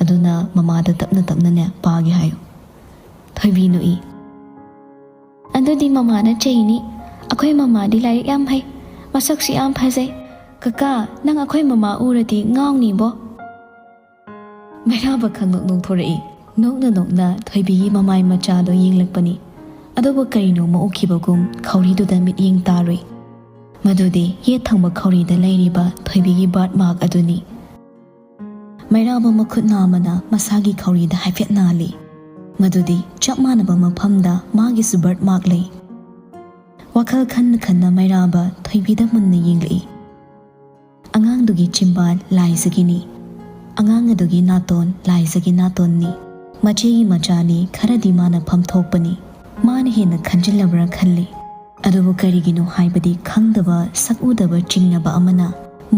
ꯑꯗꯨꯅ ꯃꯃꯥꯗ ꯇꯞꯅ ꯇꯞꯅꯅꯦ ꯄꯥꯒꯦ ꯍꯥꯏꯌꯨ"꯫ ꯊꯣꯏꯕꯤ ꯅꯣꯛꯏ꯫ "ꯑꯗꯨꯗꯤ ꯃꯃꯥꯅ ꯆꯩꯅꯤ꯫ ꯑꯩꯈꯣꯏ ꯃꯃꯥꯗꯤ ꯂꯥꯏꯔꯤꯛ ꯌꯥꯝ ꯍꯩ꯫ ꯃꯁꯛꯁꯨ ꯌꯥꯝ ꯐꯖꯩ꯫ ꯀꯀꯥ, ꯅꯪ ꯑꯩꯈꯣꯏ ꯃꯃꯥ ꯎꯔꯗꯤ ꯉꯥꯎꯅꯤꯕꯣ"꯫ ꯃꯩꯔꯥꯕ ꯈꯪꯅꯣꯛ ꯅꯣꯛꯊꯣꯔꯛꯏ꯫ ꯅꯣꯛꯅ ꯅꯣꯛꯅ ꯊꯣꯏꯕꯤꯒꯤ ꯃꯃꯥꯏ ꯃꯆꯥꯗꯣ ꯌꯦꯡꯂꯛꯄꯅꯤ꯫ ꯑꯗꯨꯕꯨ ꯀꯔꯤꯅꯣꯃ ꯎꯈꯤꯕꯒꯨꯝ ꯈꯧꯔꯤꯗꯨꯗ ꯃꯤꯠꯌꯦꯡ ꯇꯥꯔꯨꯏ꯫ ꯃꯗꯨꯗꯤ ꯌꯦꯠ ꯊꯪꯕ ꯈꯧꯔꯤꯗ ꯂꯩꯔꯤꯕ ꯊꯣꯏꯕꯤꯒꯤ birth mark ꯑꯗꯨꯅꯤ꯫ ꯃꯩꯔꯥꯕ ꯃꯈꯨꯠ ꯅꯥꯝꯃꯅ ꯃꯁꯥꯒꯤ ꯈꯧꯔꯤꯗ ꯍꯥꯏꯐꯦꯠ ꯅꯥꯜꯂꯤ꯫ ꯃꯗꯨꯗꯤ ꯆꯞ ꯃꯥꯟꯅꯕ ꯃꯐꯝꯗ ꯃꯥꯒꯤꯁꯨ birth mark ꯂꯩ꯫ ꯋꯥꯈꯜ ꯈꯟꯅ ꯈꯟꯅ ꯃꯩꯔꯥꯕ ꯊꯣꯏꯕꯤꯗ ꯃꯨꯟꯅ ꯌꯦꯡꯂꯛꯏ꯫ ꯑꯉꯥꯡꯗꯨꯒꯤ ꯆꯤꯝꯕꯥꯜ ꯂꯥꯏꯖꯒꯤꯅꯤ꯫ ꯑꯉꯥꯡ ꯑꯗꯨꯒꯤ ꯅꯥꯇꯣꯟ ꯂꯥꯏꯖꯒꯤ ꯅꯥꯇꯣꯟꯅꯤ꯫ ꯃꯆꯦꯒꯤ ꯃꯆꯥꯅꯤ, ꯈꯔꯗꯤ ꯃꯥꯅ ꯐꯝꯊꯣꯛꯄꯅꯤ꯫ ꯃꯥꯅ ꯍꯦꯟꯅ ꯈꯟꯖꯤꯜꯂꯕ꯭ꯔꯥ ꯈꯜꯂꯤ꯫ ꯑꯗꯨꯕꯨ ꯀꯔꯤꯒꯤꯅꯣ ꯍꯥꯏꯕꯗꯤ ꯈꯪꯗꯕ, ꯁꯛ ꯎꯗꯕ ꯆꯤꯡꯅꯕ ꯑꯃꯅ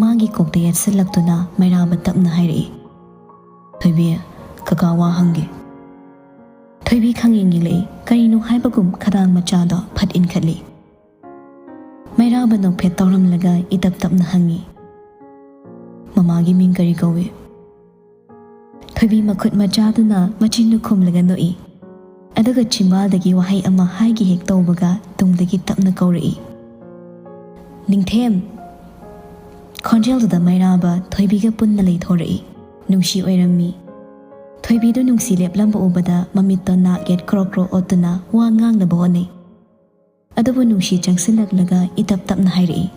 ꯃꯥꯒꯤ ꯀꯣꯛꯇ ꯌꯦꯠꯁꯤꯜꯂꯛꯇꯨꯅ ꯃꯩꯔꯥꯕ ꯇꯞꯅ ꯍꯥꯏꯔꯛꯏ, "ꯊꯣꯏꯕꯤ, ꯀꯀꯥ ꯋꯥ ꯍꯪꯒꯦ"꯫ ꯊꯣꯏꯕꯤ ꯈꯪꯌꯦꯡ ꯌꯦꯡꯂꯛꯏ꯫ ꯀꯔꯤꯅꯣ ꯍꯥꯏꯕꯒꯨꯝ ꯈꯗꯥꯡ ꯃꯆꯥꯗꯣ ꯐꯠ ꯏꯟꯈꯠꯂꯤ꯫ ꯃꯩꯔꯥꯕ ꯅꯣꯛꯐꯦꯠ ꯇꯧꯔꯝꯂꯒ ꯏꯇꯞ ꯇꯞꯅ ꯍꯪꯉꯤ, "ꯃꯃꯥꯒꯤ ꯃꯤꯡ ꯀꯔꯤ ꯀꯧꯏ?" ꯊꯣꯏꯕꯤ ꯃꯈꯨꯠ ꯃꯆꯥꯗꯨꯅ ꯃꯆꯤꯟꯗꯨ ꯈꯨꯝꯂꯒ ꯅꯣꯛꯏ꯫ ꯑꯗꯨꯒ ꯆꯤꯝꯕꯥꯜꯗꯒꯤ ꯋꯥꯍꯩ ꯑꯃ ꯍꯥꯏꯒꯦ ꯍꯦꯛ ꯇꯧꯕꯒ ꯇꯨꯡꯗꯒꯤ ꯇꯞꯅ ꯀꯧꯔꯛꯏ, "ꯅꯤꯡꯊꯦꯝ!" ꯈꯣꯟꯖꯦꯜꯗꯨꯗ ꯃꯩꯔꯥꯕ ꯊꯣꯏꯕꯤꯒ ꯄꯨꯟꯅ ꯂꯩꯊꯣꯔꯛꯏ꯫ ꯅꯨꯡꯁꯤ ꯑꯣꯏꯔꯝꯃꯤ꯫ ꯊꯣꯏꯕꯤꯗꯨ ꯅꯨꯡꯁꯤ ꯂꯦꯞꯂꯝꯕ ꯎꯕꯗ ꯃꯃꯤꯠꯇꯣ ꯅꯥꯛ ꯌꯦꯠ ꯀ꯭ꯔꯣꯛ ꯀ꯭ꯔꯣꯛ ꯑꯣꯠꯇꯨꯅ ꯋꯥ ꯉꯥꯡꯅꯕ ꯍꯣꯠꯅꯩ꯫ ꯑꯗꯨꯕꯨ ꯅꯨꯡꯁꯤ ꯆꯪꯁꯤꯜꯂꯛꯂꯒ ꯏꯇꯞ ꯇꯞꯅ ꯍꯥꯏꯔꯛꯏ,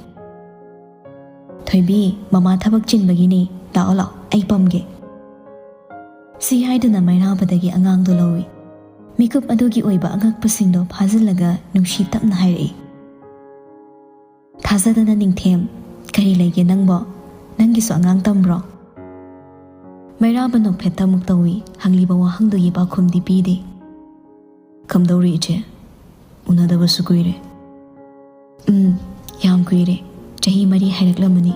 "ꯊꯣꯏꯕꯤ, ꯃꯃꯥ ꯊꯕꯛ ꯆꯤꯟꯕꯒꯤꯅꯤ, ꯂꯥꯛꯑꯣ ꯂꯥꯛꯑꯣ, ꯑꯩ ꯄꯝꯒꯦ"꯫ ꯁꯤ ꯍꯥꯏꯗꯨꯅ ꯃꯩꯔꯥꯕꯗꯒꯤ ꯑꯉꯥꯡꯗꯣ ꯂꯧꯏ꯫ ꯃꯤꯀꯨꯞ ꯑꯗꯨꯒꯤ ꯑꯣꯏꯕ ꯑꯉꯛꯄꯁꯤꯡꯗꯣ ꯐꯥꯖꯤꯜꯂꯒ ꯅꯨꯡꯁꯤ ꯇꯞꯅ ꯍꯥꯏꯔꯛꯏ, "ꯊꯥꯖꯗꯅ ꯅꯤꯡꯊꯦꯝ, ꯀꯔꯤ ꯂꯩꯒꯦ ꯅꯪꯕꯣ? ꯅꯪꯒꯤꯁꯨ ꯑꯉꯥꯡ ꯇꯝꯕ꯭ꯔꯣ?" ꯃꯩꯔꯥꯕ ꯅꯣꯛꯐꯦꯠꯇ ꯑꯃꯨꯛ ꯇꯧꯏ, ꯍꯪꯂꯤꯕ ꯋꯥꯍꯪꯗꯨꯒꯤ ꯄꯥꯎꯈꯨꯝꯗꯤ ꯄꯤꯗꯦ꯫ "ꯀꯝꯗꯧꯔꯤ ꯏꯆꯦ? ꯎꯅꯗꯕꯁꯨ ꯀꯨꯏꯔꯦ꯫" "ꯎꯝ, ꯌꯥꯝ ꯀꯨꯏꯔꯦ, ꯆꯍꯤ ꯃꯔꯤ ꯍꯥꯏꯔꯛꯂꯝꯃꯅꯤ꯫"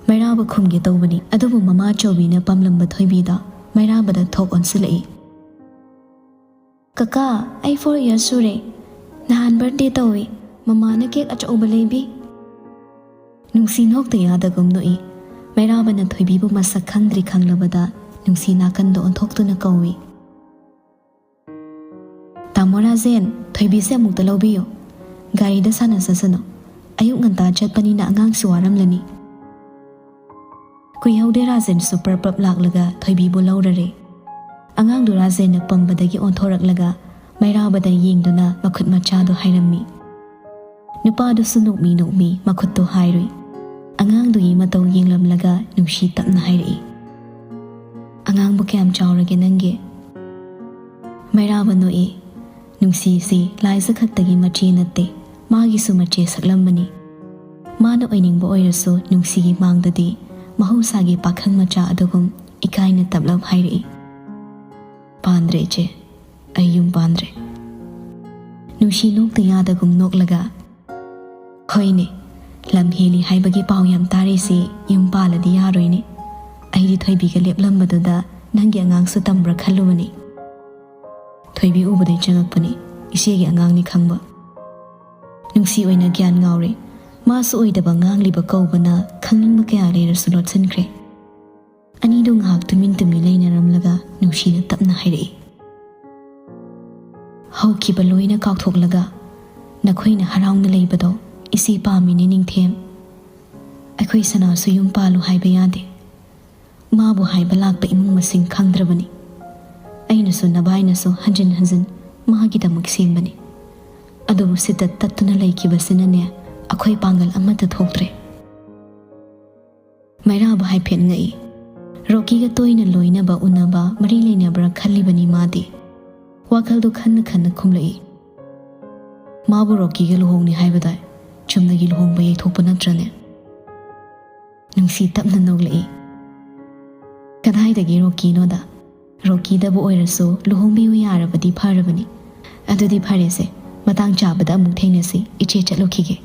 ꯃꯩꯔꯥꯕ ꯈꯨꯝꯒꯦ ꯇꯧꯕꯅꯤ, ꯑꯗꯨꯕꯨ ꯃꯃꯥ ꯆꯧꯕꯤꯅ ꯄꯝꯂꯝꯕ ꯊꯣꯏꯕꯤꯗ ꯃꯩꯔꯥꯕꯗ ꯊꯣꯛ ꯑꯣꯟꯁꯤꯜꯂꯛꯏ꯫ "ꯀꯀꯥ, ꯑꯩ four years ꯁꯨꯔꯦ꯫ ꯅꯍꯥꯟ birthday ꯇꯧꯏ, ꯃꯃꯥꯅ cake ꯑꯆꯧꯕ ꯂꯩꯕꯤ꯫" ꯅꯨꯡꯁꯤ ꯅꯣꯛꯇ ꯌꯥꯗꯒꯨꯝ ꯅꯣꯛꯏ꯫ ꯃꯩꯔꯥꯕꯅ ꯊꯣꯏꯕꯤꯕꯨ ꯃꯁꯛ ꯈꯪꯗ꯭ꯔꯤ ꯈꯪꯂꯕꯗ ꯅꯨꯡꯁꯤ ꯅꯥꯀꯟꯗ ꯑꯣꯟꯊꯣꯛꯇꯨꯅ ꯀꯧꯏ, "ꯇꯥꯃꯣ ꯔꯥꯖꯦꯟ, ꯊꯣꯏꯕꯤꯁꯦ ꯑꯃꯨꯛꯇ ꯂꯧꯕꯤꯌꯨ꯫ ꯒꯥꯔꯤꯗ ꯁꯥꯟꯅꯁꯁꯅꯨ꯫ ꯑꯌꯨꯛ ꯉꯟꯇꯥ ꯆꯠꯄꯅꯤꯅ ꯑꯉꯥꯡꯁꯨ ꯋꯥꯔꯝꯂꯅꯤ꯫" ꯀꯨꯏꯍꯧꯗꯦ, ꯔꯥꯖꯦꯟꯁꯨ ꯄ꯭ꯔꯞ ꯄ꯭ꯔꯞ ꯂꯥꯛꯂꯒ ꯊꯣꯏꯕꯤꯕꯨ ꯂꯧꯔꯔꯦ꯫ ꯑꯉꯥꯡꯗꯨ ꯔꯥꯖꯦꯟꯅ ꯄꯝꯕꯗꯒꯤ ꯑꯣꯟꯊꯣꯔꯛꯂꯒ ꯃꯩꯔꯥꯕꯗ ꯌꯦꯡꯗꯨꯅ ꯃꯈꯨꯠ ꯃꯆꯥꯗꯨ ꯍꯥꯏꯔꯝꯃꯤ꯫ ꯅꯨꯄꯥꯗꯨꯁꯨ ꯅꯣꯛꯃꯤ ꯅꯣꯛꯃꯤ ꯃꯈꯨꯠꯇꯨ ꯍꯥꯏꯔꯨꯏ꯫ ꯑꯉꯥꯡꯗꯨꯒꯤ ꯃꯇꯧ ꯌꯦꯡꯂꯝꯂꯒ ꯅꯨꯡꯁꯤ ꯇꯞꯅ ꯍꯥꯏꯔꯛꯏ, "ꯑꯉꯥꯡꯕꯨ ꯀꯌꯥꯝ ꯆꯥꯎꯔꯒꯦ ꯅꯪꯒꯤ?" ꯃꯩꯔꯥꯕ ꯅꯣꯛꯏ꯫ ꯅꯨꯡꯁꯤꯁꯤ ꯂꯥꯏꯖ ꯈꯛꯇꯒꯤ ꯃꯆꯦ ꯅꯠꯇꯦ, ꯃꯥꯒꯤꯁꯨ ꯃꯆꯦ ꯁꯛꯂꯝꯕꯅꯤ꯫ ꯃꯥꯅ ꯑꯣꯏꯅꯤꯡꯕ ꯑꯣꯏꯔꯁꯨ ꯅꯨꯡꯁꯤꯒꯤ ꯃꯥꯡꯗꯗꯤ ꯃꯍꯧꯁꯥꯒꯤ ꯄꯥꯈꯪ ꯃꯆꯥ ꯑꯗꯨꯒꯨꯝ ꯏꯀꯥꯏꯅ ꯇꯞꯂꯞ ꯍꯥꯏꯔꯛꯏ, "ꯄꯥꯟꯗ꯭ꯔꯦ ꯏꯆꯦ, ꯑꯩ ꯌꯨꯝ ꯄꯥꯟꯗ꯭ꯔꯦ꯫" ꯅꯨꯡꯁꯤ ꯅꯣꯛꯇ ꯌꯥꯗꯒꯨꯝ ꯅꯣꯛꯂꯒ, "ꯍꯣꯏꯅꯦ, ꯂꯝ ꯍꯦꯜꯂꯤ ꯍꯥꯏꯕꯒꯤ ꯄꯥꯎ ꯌꯥꯝ ꯇꯥꯔꯤꯁꯤ ꯌꯨꯝ ꯄꯥꯜꯂꯗꯤ ꯌꯥꯔꯣꯏꯅꯦ꯫ ꯑꯩꯗꯤ ꯊꯣꯏꯕꯤꯒ ꯂꯦꯞꯂꯝꯕꯗꯨꯗ ꯅꯪꯒꯤ ꯑꯉꯥꯡꯁꯨ ꯇꯝꯕ꯭ꯔꯥ ꯈꯜꯂꯨꯕꯅꯤ꯫ ꯊꯣꯏꯕꯤ ꯎꯕꯗꯩ ꯆꯪꯉꯛꯄꯅꯤ, ꯏꯆꯦꯒꯤ ꯑꯉꯥꯡꯅꯤ ꯈꯪꯕ꯫" ꯅꯨꯡꯁꯤ ꯑꯣꯏꯅ ꯒ꯭ꯌꯥꯟ ꯉꯥꯎꯔꯦ꯫ ꯃꯥꯁꯨ ꯑꯣꯏꯗꯕ ꯉꯥꯡꯂꯤꯕ ꯀꯧꯕꯅ ꯈꯪꯅꯤꯡꯕ ꯀꯌꯥ ꯂꯩꯔꯁꯨ ꯂꯣꯠꯁꯤꯟꯈ꯭ꯔꯦ꯫ ꯑꯅꯤꯗꯨ ꯉꯥꯏꯍꯥꯛ ꯇꯨꯃꯤꯟ ꯇꯨꯃꯤꯟ ꯂꯩꯅꯔꯝꯂꯒ ꯅꯨꯡꯁꯤꯅ ꯇꯞꯅ ꯍꯥꯏꯔꯛꯏ, "ꯍꯧꯈꯤꯕ ꯂꯣꯏꯅ ꯀꯥꯎꯊꯣꯛꯂꯒ ꯅꯈꯣꯏꯅ ꯍꯔꯥꯎꯅ ꯂꯩꯕꯗꯣ ꯏꯆꯦ ꯄꯥꯝꯃꯤꯅꯦ ꯅꯤꯡꯊꯦꯝ꯫ ꯑꯩꯈꯣꯏ ꯁꯅꯥꯁꯨ ꯌꯨꯝ ꯄꯥꯜꯂꯨ ꯍꯥꯏꯕ ꯌꯥꯗꯦ꯫ ꯃꯥꯕꯨ ꯍꯥꯏꯕ ꯂꯥꯛꯄ ꯏꯃꯨꯡ ꯃꯁꯤꯡ ꯈꯪꯗ꯭ꯔꯕꯅꯤ꯫ ꯑꯩꯅꯁꯨ ꯅꯚꯥꯏꯅꯁꯨ ꯍꯟꯖꯤꯟ ꯍꯟꯖꯤꯟ ꯃꯥꯒꯤꯗꯃꯛ ꯁꯦꯝꯕꯅꯤ꯫ ꯑꯗꯨꯕꯨ ꯁꯤꯗ ꯇꯠꯇꯨꯅ ꯂꯩꯈꯤꯕꯁꯤꯅꯅꯦ, ꯑꯩꯈꯣꯏ ꯄꯥꯡꯒꯜ ꯑꯃꯠꯇ ꯊꯣꯛꯇ꯭ꯔꯦ꯫ ꯃꯩꯔꯥꯕ ꯍꯥꯏꯐꯦꯠ ꯉꯛꯏ꯫ ꯔꯣꯀꯤꯒ ꯇꯣꯏꯅ ꯂꯣꯏꯅꯕ ꯎꯅꯕ ꯃꯔꯤ ꯂꯩꯅꯕ꯭ꯔꯥ ꯈꯜꯂꯤꯕꯅꯤ ꯃꯥꯗꯤ꯫ ꯋꯥꯈꯜꯗꯨ ꯈꯟꯅ ꯈꯟꯅ ꯈꯨꯝꯂꯛꯏ꯫ ꯃꯥꯕꯨ ꯔꯣꯀꯤꯒ ꯂꯨꯍꯣꯡꯅꯤ ꯍꯥꯏꯕꯗꯥꯏ? ꯆꯨꯝꯅꯒꯤ ꯂꯨꯍꯣꯡꯕ ꯌꯩꯊꯣꯛꯄ ꯅꯠꯇ꯭ꯔꯅꯦ? ꯅꯨꯡꯁꯤ ꯇꯞꯅ ꯅꯣꯛꯂꯛꯏ꯫ ꯀꯗꯥꯏꯗꯒꯤ ꯔꯣꯀꯤꯅꯣꯗ? ꯔꯣꯀꯤꯗꯕꯨ ꯑꯣꯏꯔꯁꯨ ꯂꯨꯍꯣꯡꯕꯤꯌꯨ ꯌꯥꯔꯕꯗꯤ ꯐꯔꯕꯅꯤ꯫ ꯑꯗꯨꯗꯤ ꯐꯔꯦꯁꯦ, ꯃꯇꯥꯡ ꯆꯥꯕꯗ ꯑꯃꯨꯛ ꯊꯦꯡꯅꯁꯤ, ꯏꯆꯦ ꯆꯠꯂꯨꯈꯤꯒꯦ꯫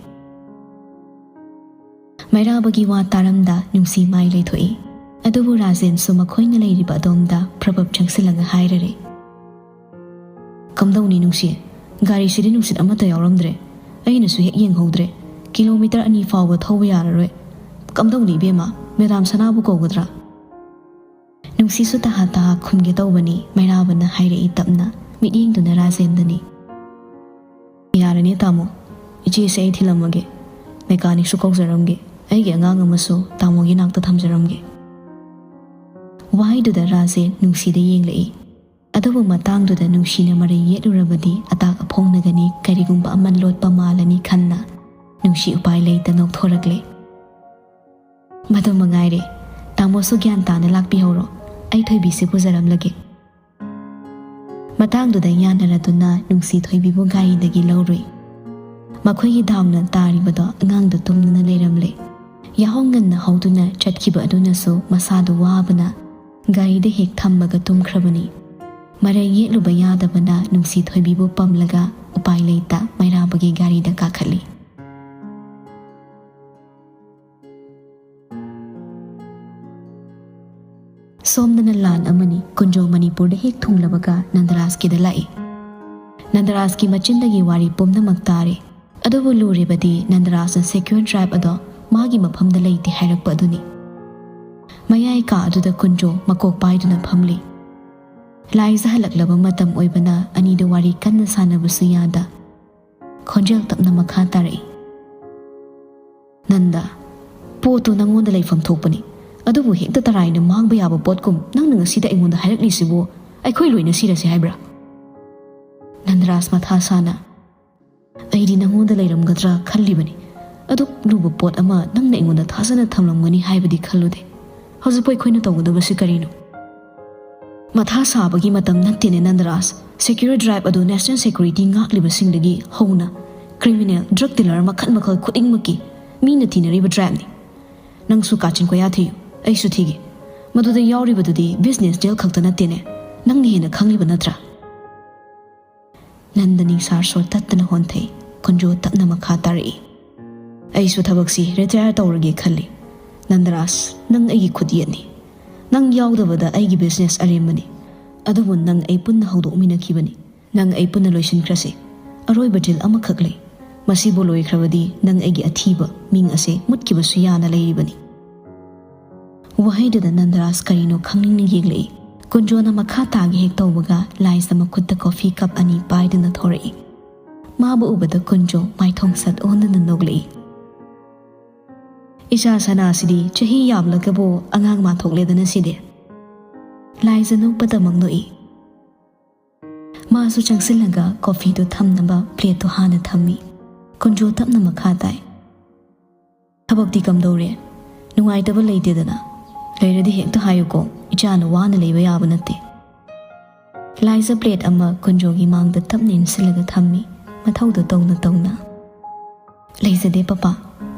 ꯃꯩꯔꯥꯕꯒꯤ ꯋꯥ ꯇꯥꯔꯝꯗ ꯅꯨꯡꯁꯤ ꯃꯥꯏ ꯂꯩꯊꯣꯛꯏ꯫ ꯑꯗꯨꯕꯨ ꯔꯥꯖꯦꯟꯁꯨ ꯃꯈꯣꯏꯅ ꯂꯩꯔꯤꯕ ꯑꯗꯣꯝꯗ ꯄ꯭ꯔꯕꯞ ꯆꯪꯁꯤꯜꯂꯒ ꯍꯥꯏꯔꯔꯦ꯫ ꯀꯝꯗꯧꯅꯤ ꯅꯨꯡꯁꯤ? ꯒꯥꯔꯤꯁꯤꯗꯤ ꯅꯨꯡꯁꯤꯠ ꯑꯃꯠꯇ ꯌꯥꯎꯔꯝꯗ꯭ꯔꯦ꯫ ꯑꯩꯅꯁꯨ ꯍꯦꯛ ꯌꯦꯡꯍꯧꯗ꯭ꯔꯦ꯫ ꯀꯤꯂꯣꯃꯤꯇꯔ ꯑꯅꯤ ꯐꯥꯎꯕ ꯊꯧꯕ ꯌꯥꯔꯔꯣꯏ꯫ ꯀꯝꯗꯧꯅꯤ ꯏꯕꯦꯝꯃ? ꯃꯦꯗꯥꯝ ꯁꯅꯥꯕꯨ ꯀꯧꯒꯗ꯭ꯔꯥ? ꯅꯨꯡꯁꯤꯁꯨ ꯇꯍꯥ ꯇꯍꯥ ꯈꯨꯝꯒꯦ ꯇꯧꯕꯅꯤ, ꯃꯩꯔꯥꯕꯅ ꯍꯥꯏꯔꯛꯏ ꯇꯞꯅ, ꯃꯤꯠꯌꯦꯡꯗꯨꯅ ꯔꯥꯖꯦꯟꯗꯅꯤ꯫ ꯌꯥꯔꯅꯤ ꯇꯥꯃꯣ, ꯏꯆꯦꯁꯦ ꯑꯩ ꯊꯤꯜꯂꯝꯃꯒꯦ, ꯃꯦꯀꯥꯅꯤꯛꯁꯨ ꯀꯧꯖꯔꯝꯒꯦ, ꯑꯩꯒꯤ ꯑꯉꯥꯡ ꯑꯃꯁꯨ ꯇꯥꯃꯣꯒꯤ ꯅꯥꯛꯇ ꯊꯝꯖꯔꯝꯒꯦ꯫ ꯋꯥꯍꯩꯗꯨꯗ ꯔꯥꯖꯦꯟ ꯅꯨꯡꯁꯤꯗ ꯌꯦꯡꯂꯛꯏ꯫ ꯑꯗꯨꯕꯨ ꯃꯇꯥꯡꯗꯨꯗ ꯅꯨꯡꯁꯤꯅ ꯃꯔꯩ ꯌꯦꯠꯂꯨꯔꯕꯗꯤ ꯑꯇꯥꯛ ꯑꯐꯣꯡꯅꯒꯅꯤ, ꯀꯔꯤꯒꯨꯝꯕ ꯑꯃ ꯂꯣꯠꯄ ꯃꯥꯜꯂꯅꯤ ꯈꯟꯅ ꯅꯨꯡꯁꯤ ꯎꯄꯥꯏ ꯂꯩꯇ ꯅꯣꯛꯊꯣꯔꯛꯂꯦ꯫ ꯃꯗꯨ ꯃꯉꯥꯏꯔꯦ꯫ ꯇꯥꯃꯣꯁꯨ ꯒ꯭ꯌꯥꯟ ꯇꯥꯅ ꯂꯥꯛꯄꯤꯍꯧꯔꯣ꯫ ꯑꯩ ꯊꯣꯏꯕꯤꯁꯤ ꯄꯨꯖꯔꯝꯂꯒꯦ꯫ ꯃꯇꯥꯡꯗꯨꯗ ꯌꯥꯅꯔꯗꯨꯅ ꯅꯨꯡꯁꯤ ꯊꯣꯏꯕꯤꯕꯨ ꯒꯥꯔꯤꯗꯒꯤ ꯂꯧꯔꯨꯏ꯫ ꯃꯈꯣꯏꯒꯤ ꯗꯥꯎꯅ ꯇꯥꯔꯤꯕꯗꯣ ꯑꯉꯥꯡꯗꯨ ꯇꯨꯝꯗꯨꯅ ꯂꯩꯔꯝꯂꯦ꯫ ꯌꯥꯍꯧ ꯉꯟꯅ ꯍꯧꯗꯨꯅ ꯆꯠꯈꯤꯕ ꯑꯗꯨꯅꯁꯨ ꯃꯁꯥꯗꯨ ꯋꯥꯕꯅ ꯒꯥꯔꯤꯗ ꯍꯦꯛ ꯊꯝꯃꯒ ꯇꯨꯝꯈ꯭ꯔꯕꯅꯤ꯫ ꯃꯔꯩ ꯌꯦꯠꯂꯨꯕ ꯌꯥꯗꯕꯅ ꯅꯨꯡꯁꯤ ꯊꯣꯏꯕꯤꯕꯨ ꯄꯝꯂꯒ ꯎꯄꯥꯏ ꯂꯩꯇ ꯃꯩꯔꯥꯕꯒꯤ ꯒꯥꯔꯤꯗ ꯀꯥꯈꯠꯂꯤ꯫ ꯁꯣꯝꯗꯅ ꯂꯥꯟ ꯑꯃꯅꯤ꯫ ꯀꯨꯟꯖꯣ ꯃꯅꯤꯄꯨꯔꯗ ꯍꯦꯛ ꯊꯨꯡꯂꯕꯒ ꯅꯟꯗꯔꯥꯖꯀꯤꯗ ꯂꯥꯛꯏ꯫ ꯅꯟꯗꯔꯥꯖꯀꯤ ꯃꯆꯤꯟꯗꯒꯤ ꯋꯥꯔꯤ ꯄꯨꯝꯅꯃꯛ ꯇꯥꯔꯦ꯫ ꯑꯗꯨꯕꯨ ꯂꯨꯔꯤꯕꯗꯤ ꯅꯟꯗꯔꯥꯖꯅ ꯁꯦꯀ꯭ꯌꯨꯔ ꯇ꯭ꯔꯥꯏꯕ ꯑꯗꯣ ꯃꯥꯒꯤ ꯃꯐꯝꯗ ꯂꯩꯇꯦ ꯍꯥꯏꯔꯛꯄ ꯑꯗꯨꯅꯤ꯫ ꯃꯌꯥꯏ ꯀꯥ ꯑꯗꯨꯗ ꯀꯨꯟꯖꯣ ꯃꯀꯣꯛ ꯄꯥꯏꯗꯨꯅ ꯐꯝꯂꯤ꯫ ꯂꯥꯏꯖ ꯍꯜꯂꯛꯂꯕ ꯃꯇꯝ ꯑꯣꯏꯕꯅ ꯑꯅꯤꯗꯨ ꯋꯥꯔꯤ ꯀꯟꯅ ꯁꯥꯟꯅꯕꯁꯨ ꯌꯥꯗ ꯈꯣꯟꯖꯦꯜ ꯇꯞꯅ ꯃꯈꯥ ꯇꯥꯔꯛꯏ꯫ ꯅꯟꯗ, ꯄꯣꯠꯇꯨ ꯅꯪꯉꯣꯟꯗ ꯂꯩꯐꯝ ꯊꯣꯛꯄꯅꯤ, ꯑꯗꯨꯕꯨ ꯍꯦꯛꯇ ꯇꯔꯥꯏꯅ ꯃꯥꯡꯕ ꯌꯥꯕ ꯄꯣꯠꯀꯨꯝ ꯅꯪꯅ ꯉꯁꯤꯗ ꯑꯩꯉꯣꯟꯗ ꯍꯥꯏꯔꯛꯂꯤꯁꯤꯕꯨ ꯑꯩꯈꯣꯏ ꯂꯣꯏꯅ ꯁꯤꯔꯁꯤ ꯍꯥꯏꯕ꯭ꯔꯥ? ꯅꯟꯗꯔꯥꯖ ꯃꯊꯥ ꯁꯥꯅ, ꯑꯩꯗꯤ ꯅꯪꯉꯣꯟꯗ ꯂꯩꯔꯝꯒꯗ꯭ꯔꯥ ꯈꯜꯂꯤꯕꯅꯤ꯫ ꯑꯗꯨꯛ ꯂꯨꯕ ꯄꯣꯠ ꯑꯃ ꯅꯪꯅ ꯑꯩꯉꯣꯟꯗ ꯊꯥꯖꯅ ꯊꯝꯂꯝꯒꯅꯤ ꯍꯥꯏꯕꯗꯤ ꯈꯜꯂꯨꯗꯦ꯫ ꯍꯧꯖꯤꯛꯄꯨ ꯑꯩꯈꯣꯏꯅ ꯇꯧꯒꯗꯕꯁꯤ ꯀꯔꯤꯅꯣ? ꯃꯊꯥ ꯁꯥꯕꯒꯤ ꯃꯇꯝ ꯅꯠꯇꯦꯅꯦ ꯅꯟꯗꯔꯥꯖ꯫ Secure Drive ꯑꯗꯨ National Security ꯉꯥꯛꯂꯤꯕꯁꯤꯡꯗꯒꯤ ꯍꯧꯅ criminal, drug dealer ꯃꯈꯜ ꯃꯈꯜ ꯈꯨꯗꯤꯡꯃꯛꯀꯤ ꯃꯤꯅ ꯊꯤꯅꯔꯤꯕ driveꯅꯤ꯫ ꯅꯪꯁꯨ ꯀꯥꯆꯤꯟ ꯀꯣꯌꯥ ꯊꯤꯌꯨ, ꯑꯩꯁꯨ ꯊꯤꯒꯦ꯫ ꯃꯗꯨꯗ ꯌꯥꯎꯔꯤꯕꯗꯨꯗꯤ business deal ꯈꯛꯇ ꯅꯠꯇꯦꯅꯦ꯫ ꯅꯪꯅ ꯍꯦꯟꯅ ꯈꯪꯂꯤꯕ ꯅꯠꯇ꯭ꯔꯥ? ꯅꯟꯗꯅꯤ ꯁꯥꯔ ꯁꯣꯔ ꯇꯠꯇꯅ ꯍꯣꯟꯊꯩ꯫ ꯀꯨꯟꯖꯣ ꯇꯞꯅ ꯃꯈꯥ ꯇꯥꯔꯛꯏ꯫ ꯑꯩꯁꯨ ꯊꯕꯛꯁꯤ retire ꯇꯧꯔꯒꯦ ꯈꯜꯂꯤ꯫ ꯅꯟꯗꯔꯥꯖ, ꯅꯪ ꯑꯩꯒꯤ ꯈꯨꯠꯌꯦꯠꯅꯤ꯫ ꯅꯪ ꯌꯥꯎꯗꯕꯗ ꯑꯩꯒꯤ business ꯑꯔꯦꯝꯕꯅꯤ꯫ ꯑꯗꯨꯕꯨ ꯅꯪ ꯑꯩ ꯄꯨꯟꯅ ꯍꯧꯗꯣꯛꯃꯤꯟꯅꯈꯤꯕꯅꯤ꯫ ꯅꯪ ꯑꯩ ꯄꯨꯟꯅ ꯂꯣꯏꯁꯤꯟꯈ꯭ꯔꯁꯤ꯫ ꯑꯔꯣꯏꯕ deal ꯑꯃꯈꯛ ꯂꯩ꯫ ꯃꯁꯤꯕꯨ ꯂꯣꯏꯈ꯭ꯔꯕꯗꯤ ꯅꯪ ꯑꯩꯒꯤ ꯑꯊꯤꯕ ꯃꯤꯡ ꯑꯁꯦ ꯃꯨꯠꯈꯤꯕꯁꯨ ꯌꯥꯅ ꯂꯩꯔꯤꯕꯅꯤ꯫ ꯋꯥꯍꯩꯗꯨꯗ ꯅꯟꯗꯔꯥꯖ ꯀꯔꯤꯅꯣ ꯈꯪꯅꯤꯡꯅ ꯌꯦꯡꯂꯛꯏ꯫ ꯀꯨꯟꯖꯣꯅ ꯃꯈꯥ ꯇꯥꯒꯦ ꯍꯦꯛ ꯇꯧꯕꯒ ꯂꯥꯏꯖ ꯃꯈꯨꯠꯇ coffee cup ꯑꯅꯤ ꯄꯥꯏꯗꯨꯅ ꯊꯣꯔꯛꯏ꯫ ꯃꯥꯕꯨ ꯎꯕꯗ ꯀꯨꯟꯖꯣ ꯃꯥꯏꯊꯣꯡ ꯁꯠ ꯑꯣꯟꯗꯨꯅ ꯅꯣꯛꯂꯛꯏ꯫ "ꯏꯆꯥ ꯁꯅꯥꯁꯤꯗꯤ ꯆꯍꯤ ꯌꯥꯝꯂꯒꯕꯨ ꯑꯉꯥꯡ ꯃꯥꯟꯊꯣꯛꯂꯦꯗꯅ ꯁꯤꯗꯤ꯫" ꯂꯥꯏꯖ ꯅꯣꯛꯄꯗꯃꯛ ꯅꯣꯛꯏ꯫ ꯃꯥꯁꯨ ꯆꯪꯁꯤꯜꯂꯒ coffeeꯗꯨ ꯊꯝꯅꯕ plateꯇꯨ ꯍꯥꯟꯅ ꯊꯝꯃꯤ꯫ ꯀꯨꯟꯖꯣ ꯇꯞꯅ ꯃꯈꯥ ꯇꯥꯏ꯫ "ꯊꯕꯛꯇꯤ ꯀꯝꯗꯧꯔꯦ? ꯅꯨꯡꯉꯥꯏꯇꯕ ꯂꯩꯇꯦꯗꯅ? ꯂꯩꯔꯗꯤ ꯍꯦꯛꯇ ꯍꯥꯏꯌꯨꯀꯣ, ꯏꯆꯥꯅ ꯋꯥꯅ ꯂꯩꯕ ꯌꯥꯕ ꯅꯠꯇꯦ꯫" ꯂꯥꯏꯖ plate ꯑꯃ ꯀꯨꯟꯖꯣꯒꯤ ꯃꯥꯡꯗ ꯇꯞꯅ ꯏꯟꯁꯤꯜꯂꯒ ꯊꯝꯃꯤ, ꯃꯊꯧꯗꯣ ꯇꯧꯅ ꯇꯧꯅ꯫ "ꯂꯩꯖꯗꯦ ꯄꯄꯥ꯫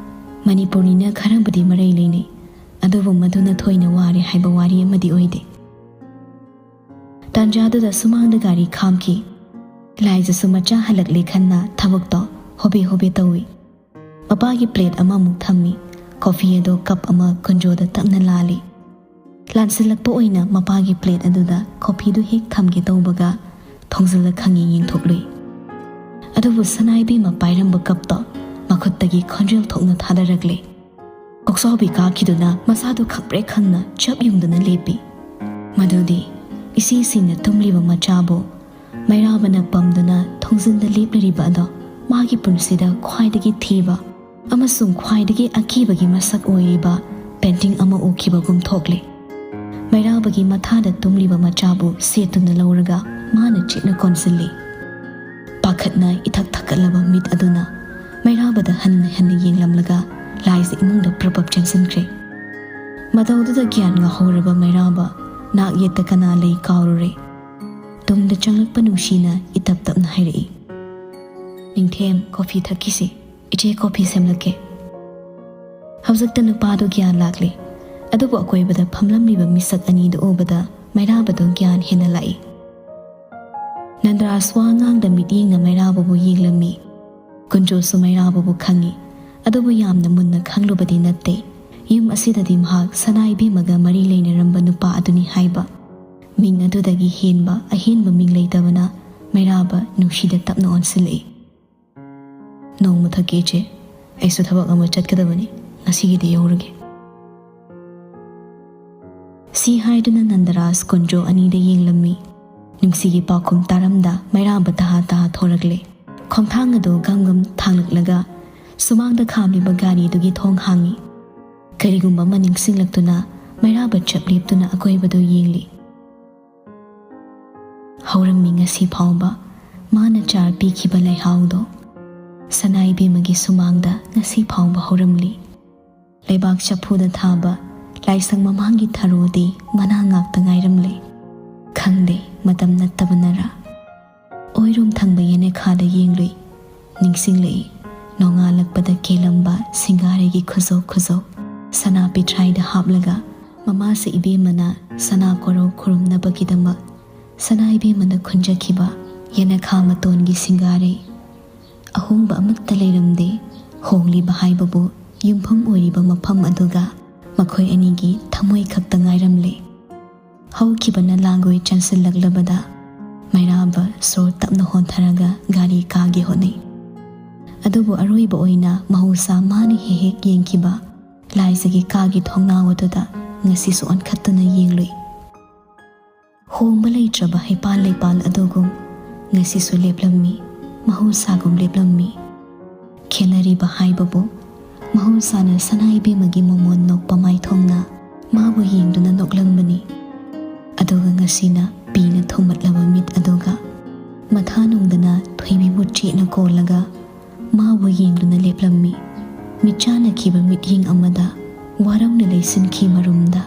ꯃꯅꯤꯄꯨꯔꯅꯤꯅ ꯈꯔꯕꯨꯗꯤ ꯃꯔꯩ ꯂꯩꯅꯩ, ꯑꯗꯨꯕꯨ ꯃꯗꯨꯅ ꯊꯣꯏꯅ ꯋꯥꯔꯦ ꯍꯥꯏꯕ ꯋꯥꯔꯤ ꯑꯃꯗꯤ ꯑꯣꯏꯗꯦ꯫" ꯇꯥꯟꯖꯥꯗꯨꯗ ꯁꯨꯃꯥꯡꯗ ꯒꯥꯔꯤ ꯈꯥꯝꯈꯤ꯫ ꯂꯥꯏꯖꯁꯨ ꯃꯆꯥ ꯍꯜꯂꯛꯂꯦ ꯈꯟꯅ ꯊꯕꯛꯇꯣ ꯍꯣꯕꯦ ꯍꯣꯕꯦ ꯇꯧꯏ꯫ ꯃꯄꯥꯒꯤ plate ꯑꯃꯃꯨꯛ ꯊꯝꯃꯤ꯫ Coffee ꯑꯗꯣ cup ꯑꯃ ꯀꯨꯟꯖꯣꯗ ꯇꯞꯅ ꯂꯥꯜꯂꯤ꯫ ꯂꯥꯟꯁꯤꯜꯂꯛꯄ ꯑꯣꯏꯅ ꯃꯄꯥꯒꯤ plate ꯑꯗꯨꯗ coffeeꯗꯨ ꯍꯦꯛ ꯊꯝꯒꯦ ꯇꯧꯕꯒ ꯊꯣꯡꯖꯤꯜꯂ ꯈꯪꯌꯦꯡ ꯌꯦꯡꯊꯣꯛꯂꯨꯏ꯫ ꯑꯗꯨꯕꯨ ꯁꯅꯥꯏꯕꯦꯝꯃ ꯄꯥꯏꯔꯝꯕ cupꯇꯣ ꯃꯈꯨꯠꯇꯒꯤ ꯈꯣꯟꯖꯦꯜ ꯊꯣꯛꯅ ꯊꯥꯗꯔꯛꯂꯦ꯫ ꯀꯣꯛꯆꯥꯎꯕꯤ ꯀꯥꯈꯤꯗꯨꯅ ꯃꯁꯥꯗꯨ ꯈꯪꯄ꯭ꯔꯦꯛ ꯈꯪꯅ ꯆꯞ ꯌꯨꯡꯗꯨꯅ ꯂꯦꯞꯄꯤ꯫ ꯃꯗꯨꯗꯤ ꯏꯆꯦꯁꯤꯡꯅ ꯇꯨꯝꯂꯤꯕ ꯃꯆꯥꯕꯨ ꯃꯩꯔꯥꯕꯅ ꯄꯝꯗꯨꯅ ꯊꯣꯡꯖꯤꯟꯗ ꯂꯦꯞꯂꯤꯕ ꯑꯗꯣ ꯃꯥꯒꯤ ꯄꯨꯟꯁꯤꯗ ꯈ꯭ꯋꯥꯏꯗꯒꯤ ꯊꯤꯕ ꯑꯃꯁꯨꯡ ꯈ꯭ꯋꯥꯏꯗꯒꯤ ꯑꯀꯤꯕꯒꯤ ꯃꯁꯛ ꯑꯣꯏꯔꯤꯕ painting ꯑꯃ ꯎꯈꯤꯕꯒꯨꯝ ꯊꯣꯛꯂꯦ꯫ ꯃꯩꯔꯥꯕꯒꯤ ꯃꯊꯥꯗ ꯇꯨꯝꯂꯤꯕ ꯃꯆꯥꯕꯨ ꯁꯦꯠꯇꯨꯅ ꯂꯧꯔꯒ ꯃꯥꯅ ꯆꯦꯠꯅ ꯀꯣꯟꯁꯤꯜꯂꯤ꯫ ꯄꯥꯈꯠꯅ ꯏꯊꯛ ꯊꯛꯀꯠꯂꯕ ꯃꯤꯠ ꯑꯗꯨꯅ ꯃꯩꯔꯥꯕꯗ ꯍꯟꯅ ꯍꯟꯅ ꯌꯦꯡꯂꯝꯂꯒ ꯂꯥꯏꯖ ꯏꯃꯨꯡꯗ ꯄ꯭ꯔꯞ ꯄ꯭ꯔꯞ ꯆꯦꯟꯁꯤꯟꯈ꯭ꯔꯦ꯫ ꯃꯇꯧꯗꯨꯗ ꯒ꯭ꯌꯥꯟ ꯉꯥꯍꯧꯔꯕ ꯃꯩꯔꯥꯕ ꯅꯥꯛ ꯌꯦꯠꯇ ꯀꯅꯥ ꯂꯩ ꯀꯥꯎꯔꯨꯔꯦ꯫ ꯇꯨꯡꯗ ꯆꯪꯂꯛꯄ ꯅꯨꯡꯁꯤꯅ ꯏꯇꯞ ꯇꯞꯅ ꯍꯥꯏꯔꯛꯏ, "ꯅꯤꯡꯊꯦꯝ, ꯀꯣꯐꯤ ꯊꯛꯈꯤꯁꯤ꯫ ꯏꯆꯦ ꯀꯣꯐꯤ ꯁꯦꯝꯂꯛꯀꯦ"꯫ ꯍꯧꯖꯤꯛꯇ ꯅꯨꯄꯥꯗꯨ ꯒ꯭ꯌꯥꯟ ꯂꯥꯛꯂꯦ꯫ ꯑꯗꯨꯕꯨ ꯑꯀꯣꯏꯕꯗ ꯐꯝꯂꯝꯂꯤꯕ ꯃꯤꯁꯛ ꯑꯅꯤꯗꯨ ꯎꯕꯗ ꯃꯩꯔꯥꯕꯗꯨ ꯒ꯭ꯌꯥꯟ ꯍꯦꯟꯅ ꯂꯥꯛꯏ꯫ ꯅꯟꯗꯔꯥꯖ ꯋꯥ ꯉꯥꯡꯗ ꯃꯤꯠꯌꯦꯡꯅ ꯃꯩꯔꯥꯕꯕꯨ ꯌꯦꯡꯂꯝꯃꯤ꯫ ꯀꯨꯟꯖꯣꯁꯨ ꯃꯩꯔꯥꯕꯕꯨ ꯈꯪꯏ, ꯑꯗꯨꯕꯨ ꯌꯥꯝꯅ ꯃꯨꯟꯅ ꯈꯪꯂꯨꯕꯗꯤ ꯅꯠꯇꯦ꯫ ꯌꯨꯝ ꯑꯁꯤꯗꯗꯤ ꯃꯍꯥꯛ ꯁꯅꯥ ꯏꯕꯦꯝꯃꯒ ꯃꯔꯤ ꯂꯩꯅꯔꯝꯕ ꯅꯨꯄꯥ ꯑꯗꯨꯅꯤ ꯍꯥꯏꯕ꯫ ꯃꯤꯡ ꯑꯗꯨꯗꯒꯤ ꯍꯦꯟꯕ ꯑꯍꯦꯟꯕ ꯃꯤꯡ ꯂꯩꯇꯕꯅ ꯃꯩꯔꯥꯕ ꯅꯨꯡꯁꯤꯗ ꯇꯞꯅ ꯑꯣꯟꯁꯤꯜꯂꯛꯏ꯫ "ꯅꯣꯡꯃ ꯊꯛꯀꯦ ꯏꯆꯦ, ꯑꯩꯁꯨ ꯊꯕꯛ ꯑꯃ ꯆꯠꯀꯗꯕꯅꯤ, ꯉꯁꯤꯒꯤꯗꯤ ꯌꯧꯔꯒꯦ"꯫ ꯁꯤ ꯍꯥꯏꯗꯨꯅ ꯅꯟꯗꯔꯥꯖ ꯀꯨꯟꯖꯣ ꯑꯅꯤꯗ ꯌꯦꯡꯂꯝꯃꯤ꯫ ꯅꯨꯡꯁꯤꯒꯤ ꯄꯥꯎꯈꯨꯝ ꯇꯥꯔꯝꯗ ꯃꯩꯔꯥꯕ ꯇꯍꯥ ꯇꯍꯥ ꯊꯣꯔꯛꯂꯦ꯫ ꯈꯣꯡꯊꯥꯡ ꯑꯗꯨ ꯒꯝ ꯒꯝ ꯊꯥꯡꯂꯛꯂꯒ ꯁꯨꯃꯥꯡꯗ ꯈꯥꯝꯂꯤꯕ ꯒꯥꯔꯤꯗꯨꯒꯤ ꯊꯣꯡ ꯍꯥꯡꯏ꯫ ꯀꯔꯤꯒꯨꯝꯕ ꯑꯃ ꯅꯤꯡꯁꯤꯡꯂꯛꯇꯨꯅ ꯃꯩꯔꯥꯕ ꯆꯞ ꯂꯦꯞꯇꯨꯅ ꯑꯀꯣꯏꯕꯗꯨ ꯌꯦꯡꯂꯤ꯫ ꯍꯧꯔꯝꯃꯤ ꯉꯁꯤ ꯐꯥꯎꯕ ꯃꯥꯅ ꯆꯥꯔ ꯄꯤꯈꯤꯕ ꯂꯩꯍꯥꯎꯗꯣ꯫ ꯁꯅꯥ ꯏꯕꯦꯝꯃꯒꯤ ꯁꯨꯃꯥꯡꯗ ꯉꯁꯤ ꯐꯥꯎꯕ ꯍꯧꯔꯝꯂꯤ꯫ ꯂꯩꯕꯥꯛ ꯆꯐꯨꯗ ꯊꯥꯕ ꯂꯥꯏꯁꯪ ꯃꯃꯥꯡꯒꯤ ꯊꯔꯣꯗꯤ ꯃꯅꯥ ꯉꯥꯛꯇ ꯉꯥꯏꯔꯝꯂꯦ꯫ ꯈꯪꯗꯦ, ꯃꯇꯝ ꯅꯠꯇꯕꯅꯔꯥ? ꯑꯣꯏꯔꯣꯝ ꯊꯪꯕ ꯌꯦꯅꯦꯈꯥꯗ ꯌꯦꯡꯂꯨꯏ꯫ ꯅꯤꯡꯁꯤꯡꯂꯛꯏ, ꯅꯣꯡꯉꯥꯜꯂꯛꯄꯗ ꯀꯦꯜꯂꯝꯕ ꯁꯤꯡꯒꯥꯔꯩꯒꯤ ꯈꯨꯖꯧ ꯈꯨꯖꯧ꯫ ꯁꯅꯥ ꯄꯤꯊ꯭ꯔꯥꯏꯗ ꯍꯥꯞꯂꯒ ꯃꯃꯥꯁꯦ ꯏꯕꯦꯝꯃꯅ ꯁꯅꯥ ꯀꯣꯔꯧ ꯈꯨꯔꯨꯝꯅꯕꯒꯤꯗꯃꯛ ꯁꯅꯥ ꯏꯕꯦꯝꯃꯅ ꯈꯨꯟꯖꯈꯤꯕ ꯌꯦꯅꯈꯥ ꯃꯇꯣꯟꯒꯤ ꯁꯤꯡꯒꯥꯔꯩ꯫ ꯑꯍꯣꯡꯕ ꯑꯃꯠꯇ ꯂꯩꯔꯝꯗꯦ꯫ ꯍꯣꯡꯂꯤꯕ ꯍꯥꯏꯕꯕꯨ ꯌꯨꯝꯐꯝ ꯑꯣꯏꯔꯤꯕ ꯃꯐꯝ ꯑꯗꯨꯒ ꯃꯈꯣꯏ ꯑꯅꯤꯒꯤ ꯊꯃꯣꯏ ꯈꯛꯇ ꯉꯥꯏꯔꯝꯂꯦ꯫ ꯍꯧꯈꯤꯕꯅ ꯂꯥꯡꯒꯣꯏ ꯆꯪꯁꯤꯜꯂꯛꯂꯕꯗ ꯃꯩꯔꯥꯕ ꯁꯣꯔ ꯇꯞꯅ ꯍꯣꯟꯊꯔꯒ ꯒꯥꯔꯤ ꯀꯥꯒꯦ ꯍꯣꯠꯅꯩ꯫ ꯑꯗꯨꯕꯨ ꯑꯔꯣꯏꯕ ꯑꯣꯏꯅ ꯃꯍꯧꯁꯥ ꯃꯥꯅ ꯍꯦꯛ ꯍꯦꯛ ꯌꯦꯡꯈꯤꯕ ꯂꯥꯏꯖꯒꯤ ꯀꯥꯒꯤ ꯊꯣꯡꯅꯥꯎ ꯑꯗꯨꯗ ꯉꯁꯤꯁꯨ ꯑꯣꯟꯈꯠꯇꯨꯅ ꯌꯦꯡꯂꯨꯏ꯫ ꯍꯣꯡꯕ ꯂꯩꯇ꯭ꯔꯕ ꯍꯩꯄꯥꯜ ꯂꯩꯄꯥꯜ ꯑꯗꯨꯒꯨꯝ ꯉꯁꯤꯁꯨ ꯂꯦꯞꯂꯝꯃꯤ, ꯃꯍꯧꯁꯥꯒꯨꯝ ꯂꯦꯞꯂꯝꯃꯤ꯫ ꯈꯦꯠꯅꯔꯤꯕ ꯍꯥꯏꯕꯕꯨ ꯃꯍꯧꯁꯥꯅ ꯁꯅꯥ ꯏꯕꯦꯝꯃꯒꯤ ꯃꯃꯣꯟ ꯅꯣꯛꯄ ꯃꯥꯏꯊꯣꯡꯅ ꯃꯥꯕꯨ ꯌꯦꯡꯗꯨꯅ ꯅꯣꯛꯂꯝꯕꯅꯤ꯫ ꯑꯗꯨꯒ ꯉꯁꯤꯅ ꯄꯤꯅ ꯊꯨꯝꯃꯠꯂꯕ ꯃꯤꯠ ꯑꯗꯨꯒ ꯃꯊꯥ ꯅꯨꯡꯗꯅ ꯊꯣꯏꯕꯤꯕꯨ ꯆꯦꯠꯅ ꯀꯣꯜꯂꯒ ꯃꯥꯕꯨ ꯌꯦꯡꯗꯨꯅ ꯂꯦꯞꯂꯝꯃꯤ꯫ ꯃꯤꯠꯆꯥꯟꯅꯈꯤꯕ ꯃꯤꯠꯌꯦꯡ ꯑꯃꯗ ꯋꯥꯔꯧꯅ ꯂꯩꯁꯤꯟꯈꯤ ꯃꯔꯨꯝꯗ꯫